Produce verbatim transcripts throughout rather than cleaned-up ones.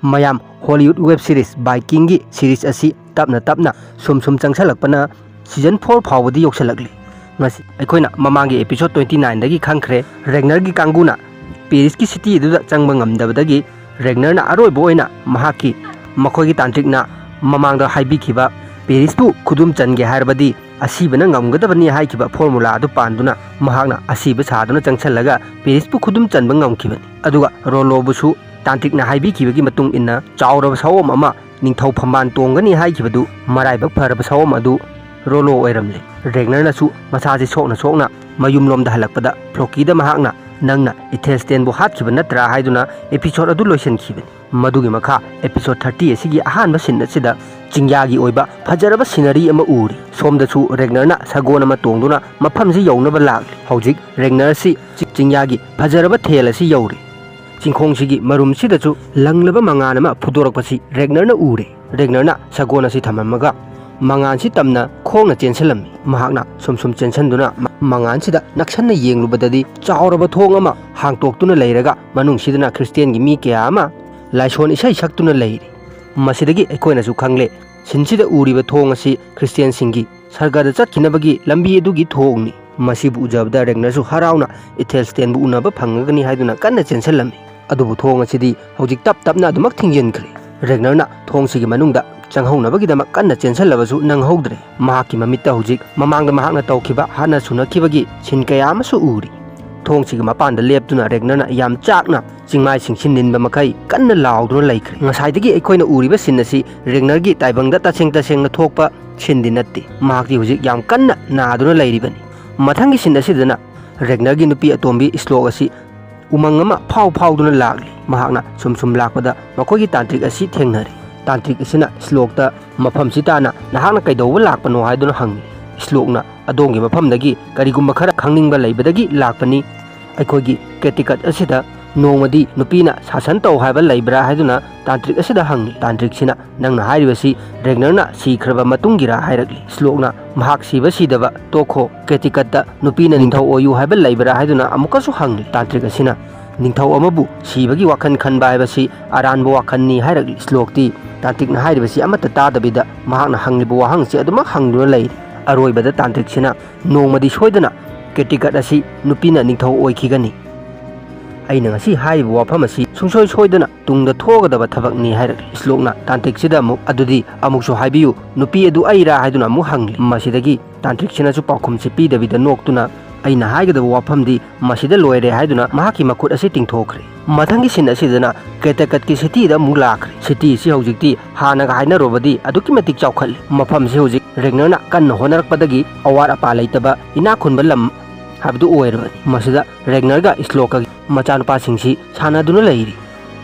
ꯃꯌꯥꯝ, Hollywood web series ꯕꯥꯏꯀꯤꯡꯒꯤ series ꯑꯁꯤ ꯇꯞꯅ ꯇꯞꯅ ꯁꯨꯝ ꯁꯨꯝ ꯆꯪꯁꯜꯂꯛꯄꯅ ꯁꯤꯖꯟ ꯐꯣꯔ ꯐꯥꯎꯕꯗꯤ ꯌꯧꯁꯜꯂꯛꯂꯤ꯫ ꯉꯁꯤ ꯑꯩꯈꯣꯏꯅ ꯃꯃꯥꯡꯒꯤ ꯑꯦꯄꯤꯁꯣꯗ ꯇ꯭ꯋꯦꯟꯇꯤ ꯅꯥꯏꯟꯗꯒꯤ ꯈꯪꯈ꯭ꯔꯦ, ꯔꯦꯒꯅꯔꯒꯤ ꯀꯥꯡꯕꯨꯅ ꯄꯦꯔꯤꯁꯀꯤ ꯁꯤꯇꯤ ꯑꯗꯨꯗ ꯆꯪꯕ ꯉꯝꯗꯕꯗꯒꯤ ꯔꯦꯒꯅꯔꯅ ꯑꯔꯣꯏꯕ ꯑꯣꯏꯅ ꯃꯍꯥꯛꯀꯤ, ꯃꯈꯣꯏꯒꯤ ꯇꯥꯟꯇ꯭ꯔꯤꯛꯅ ꯃꯃꯥꯡꯗ ꯍꯥꯏꯕꯤꯈꯤꯕ ꯄꯦꯔꯤꯁꯄꯨ ꯈꯨꯗꯨꯝ ꯆꯟꯒꯦ ꯍꯥꯏꯔꯕꯗꯤ ꯑꯁꯤꯕꯅ ꯉꯝꯒꯗꯕꯅꯤ ꯍꯥꯏꯈꯤꯕ ꯐꯣꯔꯃꯨꯂꯥ ꯑꯗꯨ ꯄꯥꯟꯗꯨꯅ ꯃꯍꯥꯛꯅ ꯑꯁꯤꯕ ꯁꯥꯗꯨꯅ ꯆꯪꯁꯜꯂꯒ ꯄꯦꯔꯤꯁꯄꯨ ꯈꯨꯗꯨꯝ ꯆꯟꯕ ꯉꯝꯈꯤꯕꯅꯤ꯫ ꯑꯗꯨꯒ ꯔꯣꯂꯣꯕꯨꯁꯨ ꯇꯥꯟꯇ꯭ꯔꯤꯛꯅ ꯍꯥꯏꯕꯤꯈꯤꯕꯒꯤ ꯃꯇꯨꯡ ꯏꯟꯅ ꯆꯥꯎꯔꯕ ꯁꯑꯣꯝ ꯑꯃ ꯅꯤꯡꯊꯧ ꯐꯝꯕꯥꯜ ꯇꯣꯡꯒꯅꯤ ꯍꯥꯏꯈꯤꯕꯗꯨ ꯃꯔꯥꯏꯕꯛ ꯐꯔꯕ ꯁꯑꯣꯝ ꯑꯗꯨ ꯔꯣꯂꯣ ꯑꯣꯏꯔꯝꯂꯦ꯫ ꯔꯦꯒꯅꯔꯅꯁꯨ ꯃꯁꯥꯁꯤ ꯁꯣꯛꯅ ꯁꯣꯛꯅ ꯃꯌꯨꯝꯂꯣꯝꯗ ꯍꯜꯂꯛꯄꯗ ꯐ꯭ꯂꯣꯀꯤꯗ ꯃꯍꯥꯛꯅ "ꯅꯪꯅ ꯏꯊꯦꯜꯁꯇꯦꯟꯕꯨ ꯍꯥꯠꯈꯤꯕ ꯅꯠꯇ꯭ꯔꯥ?" ꯍꯥꯏꯗꯨꯅ ꯑꯦꯄꯤꯁꯣꯗ ꯑꯗꯨ ꯂꯣꯏꯁꯤꯟꯈꯤꯕꯅꯤ꯫ ꯃꯗꯨꯒꯤ ꯃꯈꯥ ꯑꯦꯄꯤꯁꯣꯗ ꯊꯥꯔꯇꯤ ꯑꯁꯤꯒꯤ ꯑꯍꯥꯟꯕ ꯁꯤꯟ ꯑꯁꯤꯗ ꯆꯤꯡꯌꯥꯒꯤ ꯑꯣꯏꯕ ꯐꯖꯔꯕ ꯁꯤꯅꯔꯤ ꯑꯃ ꯎꯔꯤ꯫ ꯁꯣꯝꯗꯁꯨ ꯔꯦꯒꯅꯔꯅ ꯁꯒꯣꯜ ꯑꯃ ꯇꯣꯡꯗꯨꯅ ꯃꯐꯝꯁꯤ ꯌꯧꯅꯕ ꯂꯥꯛꯂꯤ꯫ ꯍꯧꯖꯤꯛ ꯔꯦꯒꯅꯔꯁꯤ ꯆꯤ-, ꯆꯤꯡꯌꯥꯒꯤ ꯐꯖꯔꯕ ꯊꯦꯜ ꯑꯁꯤ ꯌꯧꯔꯤ꯫ ꯆꯤꯡꯈꯣꯡꯁꯤꯒꯤ ꯃꯔꯨꯝꯁꯤꯗꯁꯨ ꯂꯪꯂꯕ ꯃꯉꯥꯜ ꯑꯃ ꯐꯨꯗꯣꯔꯛꯄꯁꯤ ꯔꯦꯒꯅꯔꯅ ꯎꯔꯦ꯫ ꯔꯦꯒꯅꯔꯅ ꯁꯒꯣꯜ ꯑꯁꯤ ꯊꯝꯃꯝꯃꯒ ꯃꯉꯥꯜꯁꯤ ꯇꯝꯅ ꯈꯣꯡꯅ ꯆꯦꯟꯁꯤꯜꯂꯝꯃꯤ꯫ ꯃꯍꯥꯛꯅ ꯁꯨꯝ ꯁꯨꯝ ꯆꯦꯟꯁꯤꯟꯗꯨꯅ ꯃ-, ꯃꯉꯥꯜꯁꯤꯗ ꯅꯛꯁꯟꯅ ꯌꯦꯡꯂꯨꯕꯗꯗꯤ ꯆꯥꯎꯔꯕ ꯊꯣꯡ ꯑꯃ ꯍꯥꯡꯇꯣꯛꯇꯨꯅ ꯂꯩꯔꯒ ꯃꯅꯨꯡꯁꯤꯗꯅ ꯈ꯭ꯔꯤꯁꯇꯤꯌꯥꯟꯒꯤ ꯃꯤ ꯀꯌꯥ ꯑꯃ ꯂꯥꯏꯁꯣꯟ ꯏꯁꯩ ꯁꯛꯇꯨꯅ ꯂꯩꯔꯤ꯫ ꯃꯁꯤꯗꯒꯤ ꯑꯩꯈꯣꯏꯅꯁꯨ ꯈꯪꯂꯦ, ꯁꯤꯟꯁꯤꯗ ꯎꯔꯤꯕ ꯊꯣꯡ ꯑꯁꯤ ꯈ꯭ꯔꯤꯁꯇꯤꯌꯥꯟꯁꯤꯡꯒꯤ ꯁꯔꯒꯗ ꯆꯠꯈꯤꯅꯕꯒꯤ ꯂꯝꯕꯤ ꯑꯗꯨꯒꯤ ꯊꯣꯡꯅꯤ꯫ ꯃꯁꯤꯕꯨ ꯎꯖꯕꯗ ꯔꯦꯒꯅꯔꯁꯨ ꯍꯔꯥꯎꯅ ꯏꯊꯦꯜꯁꯇꯦꯟꯕꯨ ꯎꯅꯕ ꯐꯪꯉꯒꯅꯤ ꯍꯥꯏꯗꯨꯅ ꯀꯟꯅ ꯆꯦꯟꯁꯤꯜꯂꯝꯃꯤ꯫ ꯑꯗꯨꯕꯨ ꯊꯣꯡ ꯑꯁꯤꯗꯤ ꯍꯧꯖꯤꯛ ꯇꯞ ꯇꯞꯅ ꯑꯗꯨꯃꯛ ꯊꯤꯡꯖꯤꯟꯈ꯭ꯔꯦ꯫ ꯔꯦꯒꯅꯔꯅ ꯊꯣꯡꯁꯤꯒꯤ ꯃꯅꯨꯡꯗ ꯆꯪꯍꯧꯅꯕꯒꯤꯗꯃꯛ ꯀꯟꯅ ꯆꯦꯟꯁꯤꯜꯂꯕꯁꯨ ꯅꯪꯍꯧꯗ꯭ꯔꯦ꯫ ꯃꯍꯥꯛꯀꯤ ꯃꯃꯤꯠꯇ ꯍꯧꯖꯤꯛ ꯃꯃꯥꯡꯗ ꯃꯍꯥꯛꯅ ꯇꯧꯈꯤꯕ ꯍꯥꯠꯅ ꯁꯨꯅꯈꯤꯕꯒꯤ ꯁꯤꯟ ꯀꯌꯥ ꯑꯃꯁꯨ ꯎꯔꯤ꯫ ꯊꯣꯡꯁꯤꯒꯤ ꯃꯄꯥꯟꯗ ꯂꯦꯞꯇꯨꯅ ꯔꯦꯒꯅꯔꯅ ꯌꯥꯝ ꯆꯥꯛꯅ ꯆꯤꯡꯃꯥꯏꯁꯤꯡꯁꯤ ꯅꯤꯟꯕ ꯃꯈꯩ ꯀꯟꯅ ꯂꯥꯎꯗꯨꯅ ꯂꯩꯈ꯭ꯔꯦ꯫ ꯉꯁꯥꯏꯗꯒꯤ ꯑꯩꯈꯣꯏꯅ ꯎꯔꯤꯕ ꯁꯤꯟ ꯑꯁꯤ ꯔꯦꯒꯅꯔꯒꯤ ꯇꯥꯏꯕꯪꯗ ꯇꯁꯦꯡ ꯇꯁꯦꯡꯅ ꯊꯣꯛꯄ ꯁꯤꯟꯗꯤ ꯅꯠꯇꯦ꯫ ꯃꯍꯥꯛꯇꯤ ꯍꯧꯖꯤꯛ ꯌꯥꯝ ꯀꯟꯅ ꯅꯥꯗꯨꯅ ꯂꯩꯔꯤꯕꯅꯤ꯫ ꯃꯊꯪꯒꯤ ꯁꯤꯟ ꯑꯁꯤꯗꯅ ꯔꯦꯒꯅꯔꯒꯤ ꯅꯨꯄꯤ ꯑꯇꯣꯝꯕꯤ ꯁ꯭ꯂꯣꯛ ꯑꯁꯤ ꯎꯃꯪ ꯑꯃ ꯐꯥꯎ ꯐꯥꯎꯗꯨꯅ ꯂꯥꯛꯂꯤ꯫ ꯃꯍꯥꯛꯅ ꯁꯨꯝ ꯁꯨꯝ ꯂꯥꯛꯄꯗ ꯃꯈꯣꯏꯒꯤ ꯇꯥꯟꯇ꯭ꯔꯤꯛ ꯑꯁꯤ ꯊꯦꯡꯅꯔꯦ꯫ ꯇꯥꯟꯇ꯭ꯔꯤꯛ ꯑꯁꯤꯅ ꯁ꯭ꯂꯣꯛꯇ ꯃꯐꯝꯁꯤ ꯇꯥꯅ ꯅꯍꯥꯛꯅ ꯀꯩꯗꯧꯕ ꯂꯥꯛꯄꯅꯣ ꯍꯥꯏꯗꯨꯅ ꯍꯪꯂꯤ꯫ ꯁ꯭ꯂꯣꯛꯅ ꯑꯗꯣꯝꯒꯤ ꯃꯐꯝꯗꯒꯤ ꯀꯔꯤꯒꯨꯝꯕ ꯈꯔ ꯈꯪꯅꯤꯡꯕ ꯂꯩꯕꯗꯒꯤ ꯂꯥꯛꯄꯅꯤ꯫ ꯑꯩꯈꯣꯏꯒꯤ ꯀꯦꯇꯤꯀꯠ ꯑꯁꯤꯗ ꯅꯣꯡꯃꯗꯤ ꯅꯨꯄꯤꯅ ꯁꯥꯁꯟ ꯇꯧ ꯍꯥꯏꯕ ꯂꯩꯕ꯭ꯔꯥ ꯍꯥꯏꯗꯨꯅ ꯇꯥꯟꯇ꯭ꯔꯤꯛ ꯑꯁꯤꯗ ꯍꯪꯂꯤ꯫ ꯇꯥꯟꯇ꯭ꯔꯤꯛꯁꯤꯅ "ꯅꯪꯅ ꯍꯥꯏꯔꯤꯕꯁꯤ ꯔꯦꯒꯅꯔꯅ ꯁꯤꯈ꯭ꯔꯕ ꯃꯇꯨꯡꯒꯤꯔꯥ?" ꯍꯥꯏꯔꯛꯂꯤ꯫ ꯁ꯭ꯂꯣꯛꯅ "ꯃꯍꯥꯛ ꯁꯤꯕ ꯁꯤꯗꯕ ꯇꯣꯛꯈꯣ, ꯀꯦꯇꯤꯀꯠꯇ ꯅꯨꯄꯤꯅ ꯅꯤꯡꯊꯧ ꯑꯣꯏꯌꯨ ꯍꯥꯏꯕ ꯂꯩꯕ꯭ꯔꯥ?" ꯍꯥꯏꯗꯨꯅ ꯑꯃꯨꯛꯀꯁꯨ ꯍꯪꯂꯤ꯫ ꯇꯥꯟꯇ꯭ꯔꯤꯛ ꯑꯁꯤꯅ "ꯅꯤꯡꯊꯧ ꯑꯃꯕꯨ ꯁꯤꯕꯒꯤ ꯋꯥꯈꯜ ꯈꯟꯕ ꯍꯥꯏꯕꯁꯤ ꯑꯔꯥꯟꯕ ꯋꯥꯈꯜꯅꯤ" ꯍꯥꯏꯔꯛꯂꯤ꯫ ꯁ꯭ꯂꯣꯛꯇꯤ ꯇꯥꯟꯇ꯭ꯔꯤꯛꯅ ꯍꯥꯏꯔꯤꯕꯁꯤ ꯑꯃꯠꯇ ꯇꯥꯗꯕꯤꯗ ꯃꯍꯥꯛꯅ ꯍꯪꯂꯤꯕ ꯋꯥꯍꯪꯁꯤ ꯑꯗꯨꯃꯛ ꯍꯪꯗꯨꯅ ꯂꯩꯔꯤ꯫ ꯑꯔꯣꯏꯕꯗ ꯇꯥꯟꯇ꯭ꯔꯤꯛꯁꯤꯅ, "ꯅꯣꯡꯃꯗꯤ ꯁꯣꯏꯗꯅ ꯀꯦꯇꯤꯀꯠ ꯑꯁꯤ ꯅꯨꯄꯤꯅ ꯅꯤꯡꯊꯧ ꯑꯣꯏꯈꯤꯒꯅꯤ꯫ ꯑꯩꯅ ꯉꯁꯤ ꯍꯥꯏꯔꯤꯕ ꯋꯥꯐꯝ ꯑꯁꯤ ꯁꯨꯡꯁꯣꯏ ꯁꯣꯏꯗꯅ ꯇꯨꯡꯗ ꯊꯣꯛꯑꯒꯗꯕ ꯊꯕꯛꯅꯤ" ꯍꯥꯏꯔꯛꯂꯤ꯫ ꯁ꯭ꯂꯣꯛꯅ ꯇꯥꯟꯇ꯭ꯔꯤꯛꯁꯤꯗ ꯑꯃꯨꯛ, "ꯑꯗꯨꯗꯤ ꯑꯃꯨꯛꯁꯨ ꯍꯥꯏꯕꯤꯌꯨ, ꯅꯨꯄꯤ ꯑꯗꯨ ꯑꯩꯔꯥ?" ꯍꯥꯏꯗꯨꯅ ꯑꯃꯨꯛ ꯍꯪꯂꯤ꯫ ꯃꯁꯤꯗꯒꯤ ꯇꯥꯟꯇ꯭ꯔꯤꯛꯁꯤꯅꯁꯨ ꯄꯥꯎꯈꯨꯝꯁꯤ ꯄꯤꯗꯕꯤꯗ ꯅꯣꯛꯇꯨꯅ, "ꯑꯩꯅ ꯍꯥꯏꯒꯗꯕ ꯋꯥꯐꯝꯗꯤ ꯃꯁꯤꯗ ꯂꯣꯏꯔꯦ" ꯍꯥꯏꯗꯨꯅ ꯃꯍꯥꯛꯀꯤ ꯃꯈꯨꯠ ꯑꯁꯤ ꯇꯤꯡꯊꯣꯛꯈ꯭ꯔꯦ꯫ ꯃꯊꯪꯒꯤ ꯁꯤꯟ ꯑꯁꯤꯗꯅ ꯀꯦꯇꯀꯠꯀꯤ ꯁꯤꯇꯤꯗ ꯑꯃꯨꯛ ꯂꯥꯛꯈ꯭ꯔꯦ꯫ ꯁꯤꯇꯤ ꯑꯁꯤ ꯍꯧꯖꯤꯛꯇꯤ ꯍꯥꯟꯅꯒ ꯍꯥꯏꯅꯔꯨꯕꯗꯤ ꯑꯗꯨꯛꯀꯤ ꯃꯇꯤꯛ ꯆꯥꯎꯈꯠꯂꯦ꯫ ꯃꯐꯝꯁꯤ ꯍꯧꯖꯤꯛ ꯔꯦꯒꯅꯔꯅ ꯀꯟꯅ ꯍꯣꯠꯅꯔꯛꯄꯗꯒꯤ ꯑꯋꯥꯠ ꯑꯄꯥ ꯂꯩꯇꯕ ꯏꯅꯥꯛ ꯈꯨꯟꯕ ꯂꯝ ꯍꯥꯏꯕꯗꯨ ꯑꯣꯏꯔꯕꯅꯤ꯫ ꯃꯁꯤꯗ ꯔꯦꯒꯅꯔꯒ ꯁ꯭ꯂꯣꯛꯀꯒꯤ ꯃꯆꯥꯅꯨꯄꯥꯁꯤꯡꯁꯤ ꯁꯥꯟꯅꯗꯨꯅ ꯂꯩꯔꯤ꯫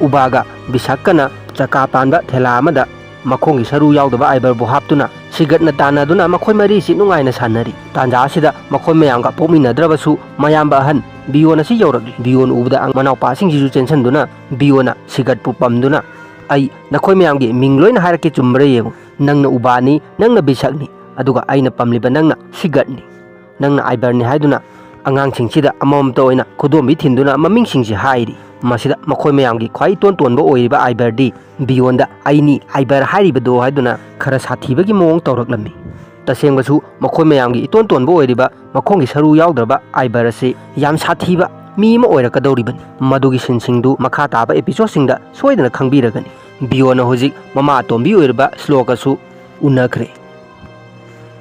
ꯎꯕꯥꯒ ꯕꯤꯁꯛꯀꯅ ꯆꯀꯥ ꯄꯥꯟꯕ ꯊꯦꯂꯥ ꯑꯃꯗ ꯃꯈꯣꯡꯒꯤ ꯁꯔꯨ ꯌꯥꯎꯗꯕ ꯑꯥꯏꯕꯔꯕꯨ ꯍꯥꯞꯇꯨꯅ ꯁꯤꯒꯠꯅ ꯇꯥꯟꯅꯗꯨꯅ ꯃꯈꯣꯏ ꯃꯔꯤꯁꯤ ꯅꯨꯡꯉꯥꯏꯅ ꯁꯥꯟꯅꯔꯤ꯫ ꯇꯥꯟꯖꯥ ꯑꯁꯤꯗ ꯃꯈꯣꯏ ꯃꯌꯥꯝꯒ ꯄꯣꯛꯃꯤꯟꯅꯗ꯭ꯔꯕꯁꯨ ꯃꯌꯥꯝꯕ ꯑꯍꯟ ꯕꯤꯌꯣꯟ ꯑꯁꯤ ꯌꯧꯔꯛꯂꯤ꯫ ꯕꯤꯌꯣꯟ ꯎꯕꯗ ꯃꯅꯥꯎꯄꯥꯁꯤꯡꯁꯤꯁꯨ ꯆꯦꯟꯁꯤꯟꯗꯨꯅ ꯕꯤꯌꯣꯟꯅ ꯁꯤꯒꯠꯄꯨ ꯄꯝꯗꯨꯅ, "ꯑꯩ ꯅꯈꯣꯏ ꯃꯌꯥꯝꯒꯤ ꯃꯤꯡ ꯂꯣꯏꯅ ꯍꯥꯏꯔꯛꯀꯦ, ꯆꯨꯝꯕ꯭ꯔꯥ ꯌꯦꯡꯉꯨ꯫ ꯅꯪꯅ ꯎꯕꯥꯅꯤ, ꯅꯪꯅ ꯕꯤꯁꯛꯅꯤ, ꯑꯗꯨꯒ ꯑꯩꯅ ꯄꯝꯂꯤꯕ ꯅꯪꯅ ꯁꯤꯒꯠꯅꯤ꯫ ꯅꯪꯅ ꯑꯥꯏꯕꯔꯅꯤ" ꯍꯥꯏꯗꯨꯅ ꯑꯉꯥꯡꯁꯤꯡꯁꯤꯗ ꯑꯃꯃꯝꯇ ꯑꯣꯏꯅ ꯈꯨꯗꯣꯝꯕꯤ ꯊꯤꯟꯗꯨꯅ ꯃꯃꯤꯡꯁꯤꯡꯁꯤ ꯍꯥꯏꯔꯤ꯫ ꯃꯁꯤꯗ ꯃꯈꯣꯏ ꯃꯌꯥꯝꯒꯤ ꯈ꯭ꯋꯥꯏ ꯏꯇꯣꯟ ꯇꯣꯟꯕ ꯑꯣꯏꯔꯤꯕ ꯑꯥꯏꯕꯔꯗꯤ ꯕꯤꯌꯣꯟꯗ "ꯑꯩꯅꯤ ꯑꯥꯏꯕꯔ ꯍꯥꯏꯔꯤꯕꯗꯣ" ꯍꯥꯏꯗꯨꯅ ꯈꯔ ꯁꯥꯊꯤꯕꯒꯤ ꯃꯑꯣꯡ ꯇꯧꯔꯛꯂꯝꯃꯤ꯫ ꯇꯁꯦꯡꯕꯁꯨ ꯃꯈꯣꯏ ꯃꯌꯥꯝꯒꯤ ꯏꯇꯣꯟ ꯇꯣꯟꯕ ꯑꯣꯏꯔꯤꯕ ꯃꯈꯣꯡꯒꯤ ꯁꯔꯨ ꯌꯥꯎꯗ꯭ꯔꯕ ꯑꯥꯏꯕꯔ ꯑꯁꯤ ꯌꯥꯝ ꯁꯥꯊꯤꯕ ꯃꯤ ꯑꯃ ꯑꯣꯏꯔꯛꯀꯗꯧꯔꯤꯕꯅꯤ꯫ ꯃꯗꯨꯒꯤ ꯁꯤꯟꯁꯤꯡꯗꯨ ꯃꯈꯥ ꯇꯥꯕ ꯑꯦꯄꯤꯁꯣꯗꯁꯤꯡꯗ ꯁꯣꯏꯗꯅ ꯈꯪꯕꯤꯔꯒꯅꯤ꯫ ꯕꯤꯌꯣꯟꯅ ꯍꯧꯖꯤꯛ ꯃꯃꯥ ꯑꯇꯣꯝꯕꯤ ꯑꯣꯏꯔꯤꯕ ꯁ꯭ꯂꯣꯛꯀꯁꯨ ꯎꯅꯈ꯭ꯔꯦ꯫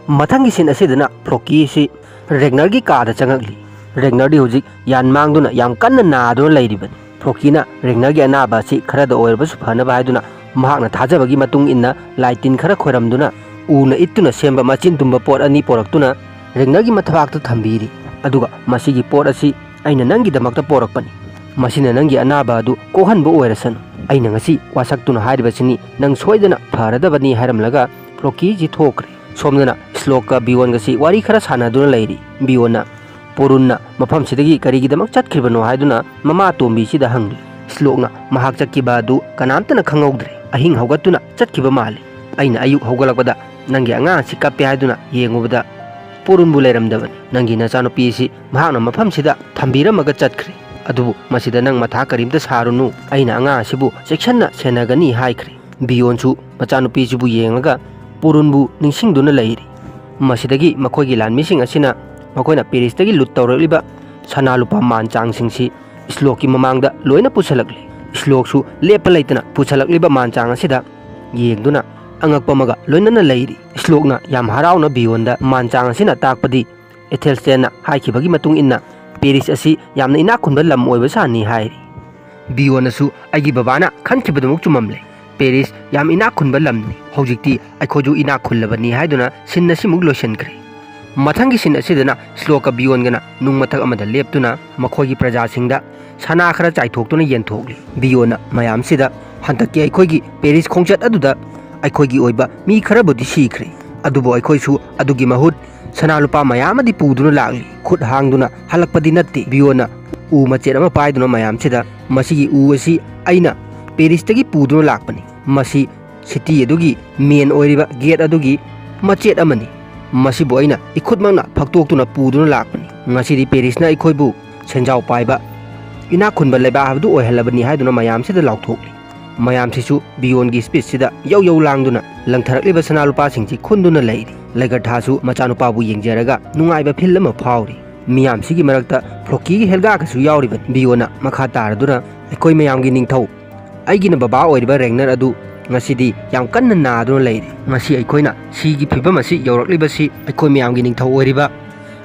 ꯃꯊꯪꯒꯤ ꯁꯤꯟ ꯑꯁꯤꯗꯅ ꯐ꯭ꯂꯣꯀꯤ ꯑꯁꯤ ꯔꯦꯒꯅꯔꯒꯤ ꯀꯥꯗ ꯆꯪꯉꯛꯂꯤ꯫ ꯔꯦꯒꯅꯔꯗꯤ ꯍꯧꯖꯤꯛ ꯌꯥꯟ ꯃꯥꯡꯗꯨꯅ ꯌꯥꯝ ꯀꯟꯅ ꯅꯥꯗꯨꯅ ꯂꯩꯔꯤꯕꯅꯤ꯫ ꯐ꯭ꯂꯣꯀꯤꯅ ꯔꯦꯒꯅꯔꯒꯤ ꯑꯅꯥꯕ ꯑꯁꯤ ꯈꯔꯗ ꯑꯣꯏꯔꯕꯁꯨ ꯐꯅꯕ ꯍꯥꯏꯗꯨꯅ ꯃꯍꯥꯛꯅ ꯊꯥꯖꯕꯒꯤ ꯃꯇꯨꯡ ꯏꯟꯅ ꯂꯥꯏ ꯇꯤꯟ ꯈꯔ ꯈꯣꯏꯔꯝꯗꯨꯅ ꯎꯅ ꯏꯠꯇꯨꯅ ꯁꯦꯝꯕ ꯃꯆꯤꯟ ꯇꯨꯝꯕ ꯄꯣꯠ ꯑꯅꯤ ꯄꯣꯔꯛꯇꯨꯅ ꯔꯦꯒꯅꯔꯒꯤ ꯃꯊꯕꯥꯛꯇ ꯊꯝꯕꯤꯔꯤ꯫ ꯑꯗꯨꯒ "ꯃꯁꯤꯒꯤ ꯄꯣꯠ ꯑꯁꯤ ꯑꯩꯅ ꯅꯪꯒꯤꯗꯃꯛꯇ ꯄꯣꯔꯛꯄꯅꯤ꯫ ꯃꯁꯤꯅ ꯅꯪꯒꯤ ꯑꯅꯥꯕ ꯑꯗꯨ ꯀꯣꯛꯍꯟꯕ ꯑꯣꯏꯔꯁꯅꯨ꯫ ꯑꯩꯅ ꯉꯁꯤ ꯋꯥꯁꯛꯇꯨꯅ ꯍꯥꯏꯔꯤꯕꯁꯤꯅꯤ, ꯅꯪ ꯁꯣꯏꯗꯅ ꯐꯔꯗꯕꯅꯤ" ꯍꯥꯏꯔꯝꯂꯒ ꯐ꯭ꯂꯣꯀꯤꯁꯤ ꯊꯣꯛꯈ꯭ꯔꯦ꯫ ꯁꯣꯝꯗꯅ ꯁ꯭ꯂꯣꯛꯀ ꯕꯤꯌꯣꯟꯒꯁꯤ ꯋꯥꯔꯤ ꯈꯔ ꯁꯥꯟꯅꯗꯨꯅ ꯂꯩꯔꯤ꯫ ꯕꯤꯌꯣꯟꯅ ꯄꯣꯔꯨꯟꯅ ꯃꯐꯝꯁꯤꯗꯒꯤ ꯀꯔꯤꯒꯤꯗꯃꯛ ꯆꯠꯈ꯭ꯔꯤꯕꯅꯣ ꯍꯥꯏꯗꯨꯅ ꯃꯃꯥ ꯑꯇꯣꯝꯕꯤꯁꯤꯗ ꯍꯪꯂꯤ꯫ ꯁ꯭ꯂꯣꯛꯅ ꯃꯍꯥꯛ ꯆꯠꯈꯤꯕ ꯑꯗꯨ ꯀꯅꯥꯝꯇꯅ ꯈꯪꯍꯧꯗ꯭ꯔꯦ꯫ ꯑꯍꯤꯡ ꯍꯧꯒꯠꯇꯨꯅ ꯆꯠꯈꯤꯕ ꯃꯥꯜꯂꯤ꯫ ꯑꯩꯅ ꯑꯌꯨꯛ ꯍꯧꯒꯠꯂꯛꯄꯗ ꯅꯪꯒꯤ ꯑꯉꯥꯡ ꯑꯁꯤ ꯀꯞꯄꯦ ꯍꯥꯏꯗꯨꯅ ꯌꯦꯡꯉꯨꯕꯗ ꯄꯣꯔꯨꯟꯕꯨ ꯂꯩꯔꯝꯗꯕꯅꯤ꯫ ꯅꯪꯒꯤ ꯅꯆꯥꯅꯨꯄꯤ ꯑꯁꯤ ꯃꯍꯥꯛꯅ ꯃꯐꯝꯁꯤꯗ ꯊꯝꯕꯤꯔꯝꯃꯒ ꯆꯠꯈ꯭ꯔꯦ꯫ "ꯑꯗꯨꯕꯨ ꯃꯁꯤꯗ ꯅꯪ ꯃꯊꯥ ꯀꯔꯤꯝꯇ ꯁꯥꯔꯨꯅꯨ, ꯑꯩꯅ ꯑꯉꯥꯡ ꯑꯁꯤꯕꯨ ꯆꯦꯛꯁꯤꯟꯅ ꯁꯦꯟꯅꯒꯅꯤ" ꯍꯥꯏꯈ꯭ꯔꯦ꯫ ꯕꯤꯌꯣꯟꯁꯨ ꯃꯆꯥꯅꯨꯄꯤꯁꯤꯕꯨ ꯌꯦꯡꯂꯒ ꯄꯨꯔꯨꯟꯕꯨ ꯅꯤꯡꯁꯤꯡꯗꯨꯅ ꯂꯩꯔꯤ꯫ ꯃꯁꯤꯗꯒꯤ ꯃꯈꯣꯏꯒꯤ ꯂꯥꯟꯃꯤꯁꯤꯡ ꯑꯁꯤꯅ ꯃꯈꯣꯏꯅ ꯄꯦꯔꯤꯁꯇꯒꯤ ꯂꯨꯠ ꯇꯧꯔꯛꯂꯤꯕ ꯁꯅꯥ ꯂꯨꯄꯥ ꯃꯥꯟ ꯆꯥꯡꯁꯤꯡꯁꯤ ꯏꯁꯂꯣꯛꯀꯤ ꯃꯃꯥꯡꯗ ꯂꯣꯏꯅ ꯄꯨꯁꯜꯂꯛꯂꯤ꯫ ꯏꯁꯂꯣꯛꯁꯨ ꯂꯦꯞꯄ ꯂꯩꯇꯅ ꯄꯨꯁꯜꯂꯛꯂꯤꯕ ꯃꯥꯟ ꯆꯥꯡ ꯑꯁꯤꯗ ꯌꯦꯡꯗꯨꯅ ꯑꯉꯛꯄ ꯑꯃꯒ ꯂꯣꯏꯅꯅ ꯂꯩꯔꯤ꯫ ꯏꯁꯂꯣꯛꯅ ꯌꯥꯝ ꯍꯔꯥꯎꯅ ꯕꯤꯌꯣꯟꯗ ꯃꯥꯟ ꯆꯥꯡ ꯑꯁꯤꯅ ꯇꯥꯛꯄꯗꯤ ꯑꯦꯊꯦꯜꯁꯇꯦꯟꯅ ꯍꯥꯏꯈꯤꯕꯒꯤ ꯃꯇꯨꯡ ꯏꯟꯅ ꯄꯦꯔꯤꯁ ꯑꯁꯤ ꯌꯥꯝꯅ ꯏꯅꯥꯛ ꯈꯨꯟꯕ ꯂꯝ ꯑꯣꯏꯕ ꯁꯥꯅꯤ ꯍꯥꯏꯔꯤ꯫ ꯕꯤꯌꯣꯟꯅꯁꯨ "ꯑꯩꯒꯤ ꯕꯕꯥꯅ ꯈꯟꯈꯤꯕꯗꯨꯃꯛ ꯆꯨꯝꯃꯝꯂꯦ꯫ ꯄꯦꯔꯤꯁ ꯌꯥꯝ ꯏꯅꯥꯛ ꯈꯨꯟꯕ ꯂꯝꯅꯤ꯫ ꯍꯧꯖꯤꯛꯇꯤ ꯑꯩꯈꯣꯏꯁꯨ ꯏꯅꯥꯛ ꯈꯨꯜꯂꯕꯅꯤ" ꯍꯥꯏꯗꯨꯅ ꯁꯤꯟ ꯑꯁꯤꯃꯨꯛ ꯂꯣꯏꯁꯤꯟꯈ꯭ꯔꯦ꯫ ꯃꯊꯪꯒꯤ ꯁꯤꯟ ꯑꯁꯤꯗꯅ ꯏꯁꯂꯣꯛꯀ ꯕꯤꯌꯣꯟꯒꯅ ꯅꯨꯡ ꯃꯊꯛ ꯑꯃꯗ ꯂꯦꯞꯇꯨꯅ ꯃꯈꯣꯏꯒꯤ ꯄ꯭ꯔꯖꯥꯁꯤꯡꯗ ꯁꯅꯥ ꯈꯔ ꯆꯥꯏꯊꯣꯛꯇꯨꯅ ꯌꯦꯟꯊꯣꯛꯂꯤ꯫ ꯕꯤꯌꯣꯟꯅ ꯃꯌꯥꯝꯁꯤꯗ, "ꯍꯟꯗꯛꯀꯤ ꯑꯩꯈꯣꯏꯒꯤ ꯄꯦꯔꯤꯁ ꯈꯣꯡꯆꯠ ꯑꯗꯨꯗ ꯑꯩꯈꯣꯏꯒꯤ ꯑꯣꯏꯕ ꯃꯤ ꯈꯔꯕꯨꯗꯤ ꯁꯤꯈ꯭ꯔꯦ, ꯑꯗꯨꯕꯨ ꯑꯩꯈꯣꯏꯁꯨ ꯑꯗꯨꯒꯤ ꯃꯍꯨꯠ ꯁꯅꯥ ꯂꯨꯄꯥ ꯃꯌꯥꯝ ꯑꯃꯗꯤ ꯄꯨꯗꯨꯅ ꯂꯥꯛꯂꯤ꯫ ꯈꯨꯠ ꯍꯥꯡꯗꯨꯅ ꯍꯜꯂꯛꯄꯗꯤ ꯅꯠꯇꯦ꯫" ꯕꯤꯌꯣꯟꯅ ꯎ ꯃꯆꯦꯠ ꯑꯃ ꯄꯥꯏꯗꯨꯅ ꯃꯌꯥꯝꯁꯤꯗ, "ꯃꯁꯤꯒꯤ ꯎ ꯑꯁꯤ ꯑꯩꯅ ꯄꯦꯔꯤꯁꯇꯒꯤ ꯄꯨꯗꯨꯅ ꯂꯥꯛꯄꯅꯤ꯫ ꯃꯁꯤ ꯁꯤꯇꯤ ꯑꯗꯨꯒꯤ ꯃꯦꯟ ꯑꯣꯏꯔꯤꯕ ꯒꯦꯠ ꯑꯗꯨꯒꯤ ꯃꯆꯦꯠ ꯑꯃꯅꯤ꯫ ꯃꯁꯤꯕꯨ ꯑꯩꯅ ꯏꯈꯨꯠꯃꯛꯅ ꯐꯛꯇꯣꯛꯇꯨꯅ ꯄꯨꯗꯨꯅ ꯂꯥꯛꯄꯅꯤ꯫ ꯉꯁꯤꯗꯤ ꯄꯦꯔꯤꯁꯅ ꯑꯩꯈꯣꯏꯕꯨ ꯁꯦꯟꯖꯥꯎ ꯄꯥꯏꯕ, ꯏꯅꯥꯛ ꯈꯨꯟꯕ ꯂꯩꯕꯥꯛ ꯍꯥꯏꯕꯗꯨ ꯑꯣꯏꯍꯜꯂꯕꯅꯤ" ꯍꯥꯏꯗꯨꯅ ꯃꯌꯥꯝꯁꯤꯗ ꯂꯥꯎꯊꯣꯛꯂꯤ꯫ ꯃꯌꯥꯝꯁꯤꯁꯨ ꯕꯤꯌꯣꯟꯒꯤ ꯁ꯭ꯄꯤꯆꯁꯤꯗ ꯌꯧ ꯌꯧ ꯂꯥꯡꯗꯨꯅ ꯂꯪꯊꯔꯛꯂꯤꯕ ꯁꯅꯥ ꯂꯨꯄꯥꯁꯤꯡꯁꯤ ꯈꯨꯟꯗꯨꯅ ꯂꯩꯔꯤ꯫ ꯂꯩꯒꯔꯊꯥꯁꯨ ꯃꯆꯥꯅꯨꯄꯥꯕꯨ ꯌꯦꯡꯖꯔꯒ ꯅꯨꯡꯉꯥꯏꯕ ꯐꯤꯜ ꯑꯃ ꯐꯥꯎꯔꯤ꯫ ꯃꯤꯌꯥꯝꯁꯤꯒꯤ ꯃꯔꯛꯇ ꯐ꯭ꯂꯣꯀꯤꯒꯤ ꯍꯦꯜꯒꯥꯒꯁꯨ ꯌꯥꯎꯔꯤꯕꯅꯤ꯫ ꯕꯤꯌꯣꯟꯅ ꯃꯈꯥ ꯇꯥꯔꯗꯨꯅ, "ꯑꯩꯈꯣꯏ ꯃꯌꯥꯝꯒꯤ ꯅꯤꯡꯊꯧ, ꯑꯩꯒꯤꯅ ꯕꯕꯥ ꯑꯣꯏꯔꯤꯕ ꯔꯦꯒꯅꯔ ꯑꯗꯨ ꯉꯁꯤꯗꯤ ꯌꯥꯝ ꯀꯟꯅ ꯅꯥꯗꯨꯅ ꯂꯩꯔꯤ꯫ ꯉꯁꯤ ꯑꯩꯈꯣꯏꯅ ꯁꯤꯒꯤ ꯐꯤꯕꯝ ꯑꯁꯤ ꯌꯧꯔꯛꯂꯤꯕꯁꯤ ꯑꯩꯈꯣꯏ ꯃꯌꯥꯝꯒꯤ ꯅꯤꯡꯊꯧ ꯑꯣꯏꯔꯤꯕ